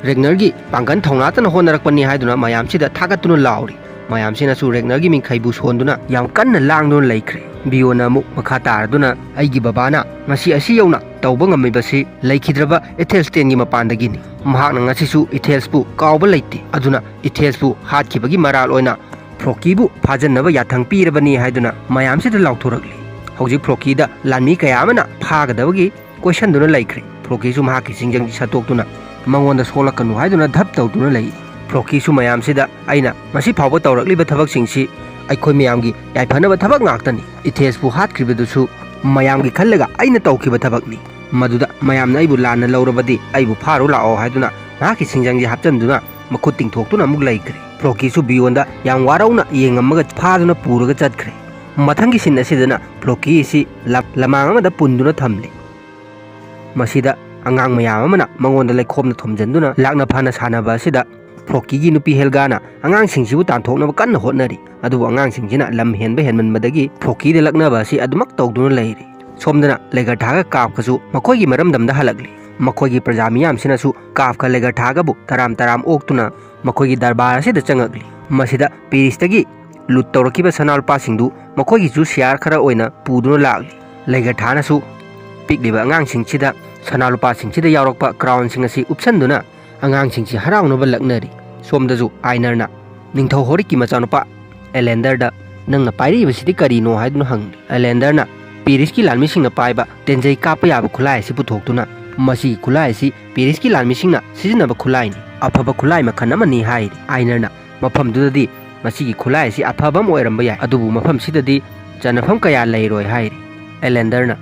ꯔꯦꯒꯅꯔꯒꯤ ꯄꯥꯡꯒꯜ ꯊꯧꯅꯥꯇꯅ ꯍꯣꯠꯅꯔꯛꯄꯅꯤ" ꯍꯥꯏꯗꯨꯅ ꯃꯌꯥꯝꯁꯤꯗ ꯊꯥꯒꯠꯇꯨꯅ ꯂꯥꯎꯔꯤ꯫ ꯃꯌꯥꯝꯁꯤꯅꯁꯨ ꯔꯦꯒꯅꯔꯒꯤ ꯃꯤꯡꯈꯩꯕꯨ ꯁꯣꯟꯗꯨꯅ ꯌꯥꯝ ꯀꯟꯅ ꯂꯥꯡꯗꯨꯅ ꯂꯩꯈ꯭ꯔꯦ꯫ ꯕꯤꯌꯣꯟꯅ ꯑꯃꯨꯛ ꯃꯈꯥ ꯇꯥꯔꯗꯨꯅ, "ꯑꯩꯒꯤ ꯕꯕꯥꯅ ꯉꯁꯤ ꯑꯁꯤ ꯌꯧꯅ ꯇꯧꯕ ꯉꯝꯃꯤꯕꯁꯤ ꯂꯩꯈꯤꯗ꯭ꯔꯕ ꯑꯦꯊꯦꯜꯁꯇꯦꯟꯒꯤ ꯃꯄꯥꯟꯗꯒꯤꯅꯤ꯫ ꯃꯍꯥꯛꯅ ꯉꯁꯤꯁꯨ ꯏꯊꯦꯜꯁꯄꯨ ꯀꯥꯎꯕ ꯂꯩꯇꯦ꯫ ꯑꯗꯨꯅ ꯏꯊꯦꯜꯁꯄꯨ ꯍꯥꯠꯈꯤꯕꯒꯤ ꯃꯔꯥꯜ ꯑꯣꯏꯅ ꯐ꯭ꯂꯣꯀꯤꯕꯨ ꯐꯥꯖꯟꯅꯕ ꯌꯥꯊꯪ ꯄꯤꯔꯕꯅꯤ" ꯍꯥꯏꯗꯨꯅ ꯃꯌꯥꯝꯁꯤꯗ ꯂꯥꯎꯊꯣꯔꯛꯂꯤ꯫ ꯍꯧꯖꯤꯛ ꯐ꯭ꯂꯣꯀꯤꯗ ꯂꯥꯟꯃꯤ ꯀꯌꯥ ꯑꯃꯅ ꯐꯥꯒꯗꯕꯒꯤ ꯀꯣꯏꯁꯟꯗꯨꯅ ꯂꯩꯈ꯭ꯔꯦ꯫ ꯐ꯭ꯂꯣꯀꯤꯁꯨ ꯃꯍꯥꯛꯀꯤ ꯆꯤꯡꯖꯪꯁꯤ ꯁꯠꯇꯣꯛꯇꯨꯅ ꯃꯉꯣꯟꯗ ꯁꯣꯛꯂꯛꯀꯅꯨ ꯍꯥꯏꯗꯨꯅ ꯙꯞ ꯇꯧꯗꯨꯅ ꯂꯩ꯫ ꯐ꯭ꯂꯣꯀꯤꯁꯨ ꯃꯌꯥꯝꯁꯤꯗ, "ꯑꯩꯅ ꯉꯁꯤ ꯐꯥꯎꯕ ꯇꯧꯔꯛꯂꯤꯕ ꯊꯕꯛꯁꯤꯡꯁꯤ ꯑꯩꯈꯣꯏ ꯃꯌꯥꯝꯒꯤ ꯌꯥꯏꯐꯅꯕ ꯊꯕꯛ ꯉꯥꯛꯇꯅꯤ꯫ ꯏꯊꯦꯜꯁꯄꯨ ꯍꯥꯠꯈ꯭ꯔꯤꯕꯗꯨꯁꯨ ꯃꯌꯥꯝꯒꯤ ꯈꯜꯂꯒ ꯑꯩꯅ ꯇꯧꯈꯤꯕ ꯊꯕꯛꯅꯤ꯫ ꯃꯗꯨꯗ ꯃꯌꯥꯝꯅ ꯑꯩꯕꯨ ꯂꯥꯟꯅ ꯂꯧꯔꯕꯗꯤ ꯑꯩꯕꯨ ꯐꯥꯔꯨ ꯂꯥꯛꯑꯣ" ꯍꯥꯏꯗꯨꯅ ꯃꯍꯥꯛꯀꯤ ꯆꯤꯡꯖꯪꯁꯤ ꯍꯥꯞꯆꯤꯟꯗꯨꯅ ꯃꯈꯨꯠ ꯇꯤꯡꯊꯣꯛꯇꯨꯅ ꯑꯃꯨꯛ ꯂꯩꯈ꯭ꯔꯦ꯫ ꯐ꯭ꯂꯣꯀꯤꯁꯨ ꯕꯤꯌꯣꯟꯗ ꯌꯥꯝ ꯋꯥꯔꯧꯅ ꯌꯦꯡꯉꯝꯃꯒ ꯐꯥꯗꯨꯅ ꯄꯨꯔꯒ ꯆꯠꯈ꯭ꯔꯦ꯫ ꯃꯊꯪꯒꯤ ꯁꯤꯟ ꯑꯁꯤꯗꯅ ꯐ꯭ꯂꯣꯀꯤ ꯑꯁꯤ ꯂꯝ-, ꯂꯃꯥꯡ ꯑꯃꯗ ꯄꯨꯟꯗꯨꯅ ꯊꯝꯂꯤ꯫ ꯃꯁꯤꯗ ꯑꯉꯥꯡ ꯃꯌꯥꯝ ꯑꯃꯅ ꯃꯉꯣꯟꯗ ꯂꯩꯈꯣꯝꯅ ꯊꯣꯝꯖꯤꯟꯗꯨꯅ ꯂꯥꯛꯅ ꯐꯥꯅ ꯁꯥꯟꯅꯕ ꯑꯁꯤꯗ ꯐ꯭ꯂꯣꯀꯤꯒꯤ ꯅꯨꯄꯤ ꯍꯦꯜꯒꯥꯅ ꯑꯉꯥꯡꯁꯤꯡꯁꯤꯕꯨ ꯇꯥꯟꯊꯣꯛꯅꯕ ꯀꯟꯅ ꯍꯣꯠꯅꯔꯤ꯫ ꯑꯗꯨꯕꯨ ꯑꯉꯥꯡꯁꯤꯡꯁꯤꯅ ꯂꯝ ꯍꯦꯟꯕ ꯍꯦꯟꯃꯟꯕꯗꯒꯤ ꯐ꯭ꯂꯣꯀꯤꯗ ꯂꯛꯅꯕ ꯑꯁꯤ ꯑꯗꯨꯃꯛ ꯇꯧꯗꯨꯅ ꯂꯩꯔꯤ꯫ ꯁꯣꯝꯗꯅ ꯂꯦꯒꯔꯊꯥꯒ ꯀꯥꯞꯀꯁꯨ ꯃꯈꯣꯏꯒꯤ ꯃꯔꯝꯗꯝꯗ ꯍꯜꯂꯛꯂꯤ꯫ ꯃꯈꯣꯏꯒꯤ ꯄ꯭ꯔꯖꯥ ꯃꯤꯌꯥꯝꯁꯤꯅꯁꯨ ꯀꯥꯞꯀ ꯂꯦꯒꯔꯊꯥꯒꯕꯨ ꯇꯔꯥꯝ ꯇꯔꯥꯝ ꯑꯣꯛꯇꯨꯅ ꯃꯈꯣꯏꯒꯤ ꯗꯔꯕꯥꯔ ꯑꯁꯤꯗ ꯆꯪꯉꯛꯂꯤ꯫ ꯃꯁꯤꯗ ꯄꯦꯔꯤꯁꯇꯒꯤ ꯂꯨꯠ ꯇꯧꯔꯛꯈꯤꯕ ꯁꯅꯥ ꯂꯨꯄꯥꯁꯤꯡꯗꯨ ꯃꯈꯣꯏꯒꯤꯁꯨ ꯁꯤꯌꯥꯔ ꯈꯔ ꯑꯣꯏꯅ ꯄꯨꯗꯨꯅ ꯂꯥꯛꯂꯤ꯫ ꯂꯦꯒꯔꯊꯥꯅꯁꯨ ꯄꯤꯛꯂꯤꯕ ꯑꯉꯥꯡꯁꯤꯡꯁꯤꯗ ꯁꯅꯥ ꯂꯨꯄꯥꯁꯤꯡꯁꯤꯗ ꯌꯥꯎꯔꯛꯄ ꯀ꯭ꯔꯥꯎꯟꯁꯤꯡ ꯑꯁꯤ ꯎꯞꯁꯟꯗꯨꯅ ꯑꯉꯥꯡꯁꯤꯡꯁꯤ ꯍꯔꯥꯎꯅꯕ ꯂꯛꯅꯔꯤ꯫ ꯁꯣꯝꯗꯁꯨ ꯑꯥꯏꯅꯔꯅ ꯅꯤꯡꯊꯧ ꯍꯣꯔꯤꯛꯀꯤ ꯃꯆꯥꯅꯨꯄꯥ ꯑꯦꯂꯦꯟꯗꯔꯗ, "ꯅꯪꯅ ꯄꯥꯏꯔꯛꯏꯕꯁꯤꯗꯤ ꯀꯔꯤꯅꯣ?" ꯍꯥꯏꯗꯨꯅ ꯍꯪꯂꯤ꯫ ꯑꯦꯂꯦꯟꯗꯔꯅ ꯄꯦꯔꯤꯁꯀꯤ ꯂꯥꯟꯃꯤꯁꯤꯡꯅ ꯄꯥꯏꯕ ꯇꯦꯟꯖꯩ ꯀꯥꯞꯄ ꯌꯥꯕ ꯈꯨꯠꯂꯥꯏ ꯑꯁꯤ ꯄꯨꯊꯣꯛꯇꯨꯅ, "ꯃꯁꯤꯒꯤ ꯈꯨꯠꯂꯥꯏ ꯑꯁꯤ ꯄꯦꯔꯤꯁꯀꯤ ꯂꯥꯟꯃꯤꯁꯤꯡꯅ ꯁꯤꯖꯤꯟꯅꯕ ꯈꯨꯠꯂꯥꯏꯅꯤ, ꯑꯐꯕ ꯈꯨꯠꯂꯥꯏ ꯃꯈꯜ ꯑꯃꯅꯤ" ꯍꯥꯏꯔꯤ꯫ ꯑꯥꯏꯅꯔꯅ ꯃꯐꯝꯗꯨꯗꯗꯤ ꯃꯁꯤꯒꯤ ꯈꯨꯠꯂꯥꯏ ꯑꯁꯤ ꯑꯐꯕ ꯑꯃ ꯑꯣꯏꯔꯝꯕ ꯌꯥꯏ, ꯑꯗꯨꯕꯨ ꯃꯐꯝꯁꯤꯗꯗꯤ ꯆꯟꯅꯐꯝ ꯀꯌꯥ ꯂꯩꯔꯣꯏ ꯍꯥꯏꯔꯤ꯫ ꯑꯦꯂꯦꯟꯗꯔꯅ,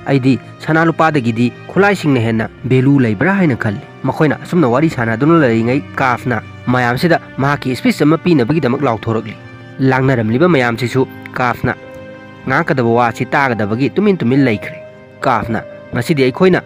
"ꯑꯩꯗꯤ ꯁꯅꯥ ꯂꯨꯄꯥꯗꯒꯤꯗꯤ ꯈꯨꯠꯂꯥꯏꯁꯤꯡꯅ ꯍꯦꯟꯅ ꯚꯦꯂꯨ ꯂꯩꯕ꯭ꯔꯥ ꯍꯥꯏꯅ ꯈꯜꯂꯤ"꯫ ꯃꯈꯣꯏꯅ ꯑꯁꯨꯝꯅ ꯋꯥꯔꯤ ꯁꯥꯟꯅꯗꯨꯅ ꯂꯩꯔꯤꯉꯩ ꯀꯥꯐꯅ ꯃꯌꯥꯝꯁꯤꯗ ꯃꯍꯥꯛꯀꯤ ꯁ꯭ꯄꯤꯆ ꯑꯃ ꯄꯤꯅꯕꯒꯤꯗꯃꯛ ꯂꯥꯎꯊꯣꯔꯛꯂꯤ꯫ ꯂꯥꯡꯅꯔꯝꯂꯤꯕ ꯃꯌꯥꯝꯁꯤꯁꯨ ꯀꯥꯐꯅ ꯉꯥꯡꯒꯗꯕ ꯋꯥꯁꯤ ꯇꯥꯒꯗꯕꯒꯤ ꯇꯨꯃꯤꯟ ꯇꯨꯃꯤꯟ ꯂꯩꯈ꯭ꯔꯦ꯫ ꯀꯥꯐꯅ, "ꯉꯁꯤꯗꯤ ꯑꯩꯈꯣꯏꯅ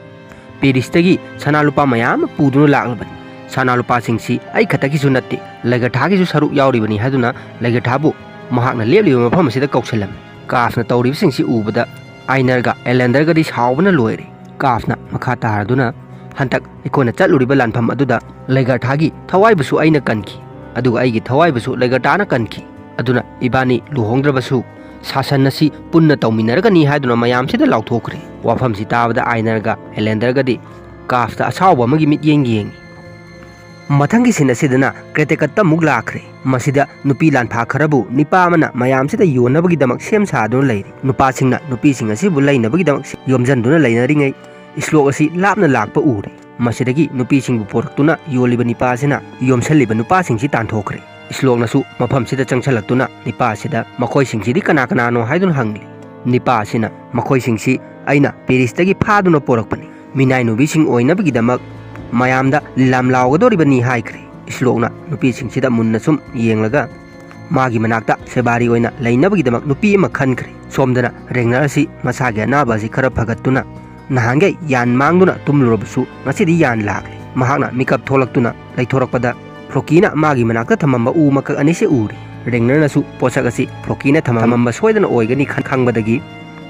ꯄꯦꯔꯤꯁꯇꯒꯤ ꯁꯅꯥ ꯂꯨꯄꯥ ꯃꯌꯥꯝ ꯑꯃ ꯄꯨꯗꯨꯅ ꯂꯥꯛꯂꯕꯅꯤ꯫ ꯁꯅꯥ ꯂꯨꯄꯥꯁꯤꯡꯁꯤ ꯑꯩ ꯈꯛꯇꯒꯤꯁꯨ ꯅꯠꯇꯦ, ꯂꯩꯒꯔꯊꯥꯒꯤꯁꯨ ꯁꯔꯨꯛ ꯌꯥꯎꯔꯤꯕꯅꯤ" ꯍꯥꯏꯗꯨꯅ ꯂꯩꯒꯔꯊꯥꯕꯨ ꯃꯍꯥꯛꯅ ꯂꯦꯞꯂꯤꯕ ꯃꯐꯝ ꯑꯁꯤꯗ ꯀꯧꯁꯤꯜꯂꯝꯃꯤ꯫ ꯀꯥꯐꯅ ꯇꯧꯔꯤꯕꯁꯤꯡꯁꯤ ꯎꯕꯗ ꯑꯥꯏꯅꯔꯒ ꯑꯦꯂꯦꯟꯗꯔꯒꯗꯤ ꯁꯥꯎꯕꯅ ꯂꯣꯏꯔꯦ꯫ ꯀꯥꯐꯅ ꯃꯈꯥ ꯇꯥꯔꯗꯨꯅ, "ꯍꯟꯗꯛ ꯑꯩꯈꯣꯏꯅ ꯆꯠꯂꯨꯔꯤꯕ ꯂꯥꯟꯐꯝ ꯑꯗꯨꯗ ꯂꯩꯒꯔꯊꯥꯒꯤ ꯊꯋꯥꯏꯕꯨꯁꯨ ꯑꯩꯅ ꯀꯟꯈꯤ, ꯑꯗꯨꯒ ꯑꯩꯒꯤ ꯊꯋꯥꯏꯕꯨꯁꯨ ꯂꯩꯒꯔꯊꯥꯅ ꯀꯟꯈꯤ꯫ ꯑꯗꯨꯅ ꯏꯕꯥꯅꯤ ꯂꯨꯍꯣꯡꯗ꯭ꯔꯕꯁꯨ ꯁꯥꯁꯟ ꯑꯁꯤ ꯄꯨꯟꯅ ꯇꯧꯃꯤꯟꯅꯔꯒꯅꯤ" ꯍꯥꯏꯗꯨꯅ ꯃꯌꯥꯝꯁꯤꯗ ꯂꯥꯎꯊꯣꯛꯈ꯭ꯔꯦ꯫ ꯋꯥꯐꯝꯁꯤ ꯇꯥꯕꯗ ꯑꯥꯏꯅꯔꯒ ꯑꯦꯂꯦꯟꯗꯔꯒꯗꯤ ꯀꯥꯐꯇ ꯑꯁꯥꯎꯕ ꯑꯃꯒꯤ ꯃꯤꯠꯌꯦꯡ ꯌꯦꯡꯉꯤ꯫ ꯃꯊꯪꯒꯤ ꯁꯤꯟ ꯑꯁꯤꯗꯅ ꯀ꯭ꯔꯦꯇꯦꯀꯠꯇ ꯑꯃꯨꯛ ꯂꯥꯛꯈ꯭ꯔꯦ꯫ ꯃꯁꯤꯗ ꯅꯨꯄꯤ ꯂꯥꯟꯐꯥ ꯈꯔꯕꯨ ꯅꯤꯄꯥ ꯑꯃꯅ ꯃꯌꯥꯝꯁꯤꯗ ꯌꯣꯟꯅꯕꯒꯤꯗꯃꯛ ꯁꯦꯝ ꯁꯥꯗꯨꯅ ꯂꯩꯔꯤ꯫ ꯅꯨꯄꯥꯁꯤꯡꯅ ꯅꯨꯄꯤꯁꯤꯡ ꯑꯁꯤꯕꯨ ꯂꯩꯅꯕꯒꯤꯗꯃꯛ ꯌꯣꯝꯖꯟꯗꯨꯅ ꯂꯩꯅꯔꯤꯉꯩ, ꯏꯁꯂꯣꯛ ꯑꯁꯤ ꯂꯥꯞꯅ ꯂꯥꯛꯄ ꯎꯔꯦ꯫ ꯃꯁꯤꯗꯒꯤ ꯅꯨꯄꯤꯁꯤꯡꯕꯨ ꯄꯣꯔꯛꯇꯨꯅ ꯌꯣꯜꯂꯤꯕ ꯅꯤꯄꯥ ꯑꯁꯤꯅ ꯌꯣꯝꯁꯜꯂꯤꯕ ꯅꯨꯄꯥꯁꯤꯡꯁꯤ ꯇꯥꯟꯊꯣꯛꯈ꯭ꯔꯦ꯫ ꯏꯁꯂꯣꯛꯅꯁꯨ ꯃꯐꯝꯁꯤꯗ ꯆꯪꯁꯜꯂꯛꯇꯨꯅ ꯅꯤꯄꯥ ꯑꯁꯤꯗ ꯃꯈꯣꯏꯁꯤꯡꯁꯤꯗꯤ ꯀꯅꯥ ꯀꯅꯥꯅꯣ ꯍꯥꯏꯗꯨꯅ ꯍꯪꯂꯤ꯫ ꯅꯤꯄꯥ ꯑꯁꯤꯅ ꯃꯈꯣꯏꯁꯤꯡꯁꯤ ꯑꯩꯅ ꯄꯦꯔꯤꯁꯇꯒꯤ ꯐꯥꯗꯨꯅ ꯄꯣꯔꯛꯄꯅꯤ, ꯃꯤꯅꯥꯏ ꯅꯨꯕꯤꯁꯤꯡ ꯑꯣꯏꯅꯕꯒꯤꯗꯃꯛ ꯃꯌꯥꯝꯗ ꯂꯝ ꯂꯥꯎꯒꯗꯧꯔꯤꯕꯅꯤ ꯍꯥꯏꯈ꯭ꯔꯦ꯫ ꯏꯁꯂꯣꯛꯅ ꯅꯨꯄꯤꯁꯤꯡꯁꯤꯗ ꯃꯨꯟꯅ ꯁꯨꯝ ꯌꯦꯡꯂꯒ ꯃꯥꯒꯤ ꯃꯅꯥꯛꯇ ꯁꯦꯕꯥꯔꯤ ꯑꯣꯏꯅ ꯂꯩꯅꯕꯒꯤꯗꯃꯛ ꯅꯨꯄꯤ ꯑꯃ ꯈꯟꯈ꯭ꯔꯦ꯫ ꯁꯣꯝꯗꯅ ꯔꯦꯡꯅꯔ ꯑꯁꯤ ꯃꯁꯥꯒꯤ ꯑꯅꯥꯕ ꯑꯁꯤ ꯈꯔ ꯐꯒꯠꯇꯨꯅ ꯅꯍꯥꯟꯈꯩ ꯌꯥꯟ ꯃꯥꯡꯗꯨꯅ ꯇꯨꯝꯂꯨꯔꯕꯁꯨ ꯉꯁꯤꯗꯤ ꯌꯥꯟ ꯂꯥꯛꯂꯦ꯫ ꯃꯍꯥꯛꯅ ꯃꯤꯀꯞ ꯊꯣꯛꯂꯛꯇꯨꯅ ꯂꯩꯊꯣꯔꯛꯄꯗ ꯐ꯭ꯔꯣꯀꯤꯅ ꯃꯥꯒꯤ ꯃꯅꯥꯛꯇ ꯊꯝꯃꯝꯕ ꯎ ꯃꯀꯛ ꯑꯅꯤꯁꯤ ꯎꯔꯤ꯫ ꯔꯦꯡꯅꯔꯅꯁꯨ ꯄꯣꯠꯁꯛ ꯑꯁꯤ ꯐ꯭ꯔꯣꯀꯤꯅ ꯊꯝꯃꯝꯕ ꯁꯣꯏꯗꯅ ꯑꯣꯏꯒꯅꯤ ꯈꯟ-, ꯈꯪꯕꯗꯒꯤ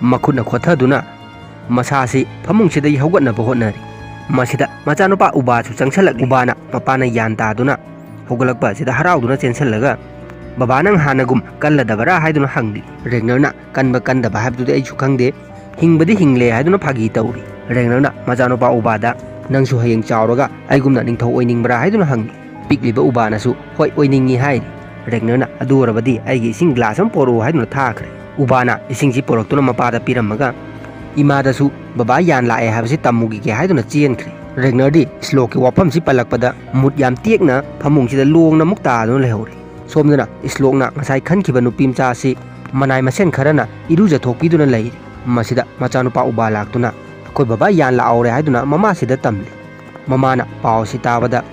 ꯃꯈꯨꯠꯅ ꯈꯣꯠꯊꯗꯨꯅ ꯃꯁꯥꯁꯤ ꯐꯃꯨꯡꯁꯤꯗꯒꯤ ꯍꯧꯒꯠꯅꯕ ꯍꯣꯠꯅꯔꯤ꯫ ꯃꯁꯤꯗ ꯃꯆꯥꯅꯨꯄꯥ ꯎꯕꯥꯁꯨ ꯆꯪꯁꯜꯂꯛꯂꯤ꯫ ꯎꯕꯥꯅ ꯃꯄꯥꯅ ꯌꯥꯟ ꯇꯥꯗꯨꯅ ꯍꯧꯒꯠꯂꯛꯄ ꯑꯁꯤꯗ ꯍꯔꯥꯎꯗꯨꯅ ꯆꯦꯟꯁꯤꯜꯂꯒ, "ꯕꯕꯥ, ꯅꯪ ꯍꯥꯟꯅꯒꯨꯝ ꯀꯜꯂꯗꯕꯔꯥ?" ꯍꯥꯏꯗꯨꯅ ꯍꯪꯂꯤ꯫ ꯔꯦꯡꯅꯔꯅ ꯀꯟꯕ ꯀꯟꯗꯕ ꯍꯥꯏꯕꯗꯨꯗꯤ ꯑꯩꯁꯨ ꯈꯪꯗꯦ, ꯍꯤꯡꯕꯗꯤ ꯍꯤꯡꯂꯦ ꯍꯥꯏꯗꯨꯅ ꯐꯥꯒꯤ ꯇꯧꯔꯤ꯫ ꯔꯦꯡꯅꯔꯅ ꯃꯆꯥꯅꯨꯄꯥ ꯎꯕꯥꯗ, "ꯅꯪꯁꯨ ꯍꯌꯦꯡ ꯆꯥꯎꯔꯒ ꯑꯩꯒꯨꯝꯅ ꯅꯤꯡꯊꯧ ꯑꯣꯏꯅꯤꯡꯕ꯭ꯔꯥ?" ꯍꯥꯏꯗꯨꯅ ꯍꯪꯂꯤ꯫ ꯄꯤꯛꯂꯤꯕ ꯎꯕꯥꯅꯁꯨ, "ꯍꯣꯏ, ꯑꯣꯏꯅꯤꯡꯉꯤ" ꯍꯥꯏꯔꯤ꯫ ꯔꯦꯡꯅꯔꯅ, "ꯑꯗꯨ ꯑꯣꯏꯔꯕꯗꯤ ꯑꯩꯒꯤ ꯏꯁꯤꯡ ꯒ꯭ꯂꯥꯁ ꯑꯃ ꯄꯣꯔꯛꯎ" ꯍꯥꯏꯗꯨꯅ ꯊꯥꯈ꯭ꯔꯦ꯫ ꯎꯕꯥꯅ ꯏꯁꯤꯡꯁꯤ ꯄꯣꯔꯛꯇꯨꯅ ꯃꯄꯥꯗ ꯄꯤꯔꯝꯃꯒ, ꯏꯃꯥꯗꯁꯨ "ꯕꯕꯥ ꯌꯥꯟ ꯂꯥꯛꯑꯦ ꯍꯥꯏꯕꯁꯤ ꯇꯝꯃꯨꯈꯤꯒꯦ" ꯍꯥꯏꯗꯨꯅ ꯆꯦꯟꯈ꯭ꯔꯦ꯫ ꯔꯦꯡꯅꯔꯗꯤ ꯏꯁꯂꯣꯛꯀꯤ ꯋꯥꯐꯝꯁꯤ ꯄꯜꯂꯛꯄꯗ ꯃꯨꯠ ꯌꯥꯝ ꯇꯦꯛꯅ ꯐꯃꯨꯡꯁꯤꯗ ꯂꯣꯡꯅ ꯑꯃꯨꯛ ꯇꯥꯗꯨꯅ ꯂꯩꯍꯧꯔꯦ꯫ ꯁꯣꯝꯗꯅ ꯏꯁꯂꯣꯛꯅ ꯉꯁꯥꯏ ꯈꯟꯈꯤꯕ ꯅꯨꯄꯤ ꯃꯆꯥ ꯑꯁꯤ ꯃꯅꯥꯏ ꯃꯁꯦꯟ ꯈꯔꯅ ꯏꯔꯨꯖꯊꯣꯛꯄꯤꯗꯨꯅ ꯂꯩꯔꯤ꯫ ꯃꯁꯤꯗ ꯃꯆꯥꯅꯨꯄꯥ ꯎꯕꯥ ꯂꯥꯛꯇꯨꯅ, "ꯑꯩꯈꯣꯏ ꯕꯕꯥ ꯌꯥꯟ ꯂꯥꯛꯍꯧꯔꯦ" ꯍꯥꯏꯗꯨꯅ ꯃꯃꯥꯁꯤꯗ ꯇꯝꯂꯤ꯫ ꯃꯃꯥꯅ ꯄꯥꯎ ꯑꯁꯤ ꯇꯥꯕꯗ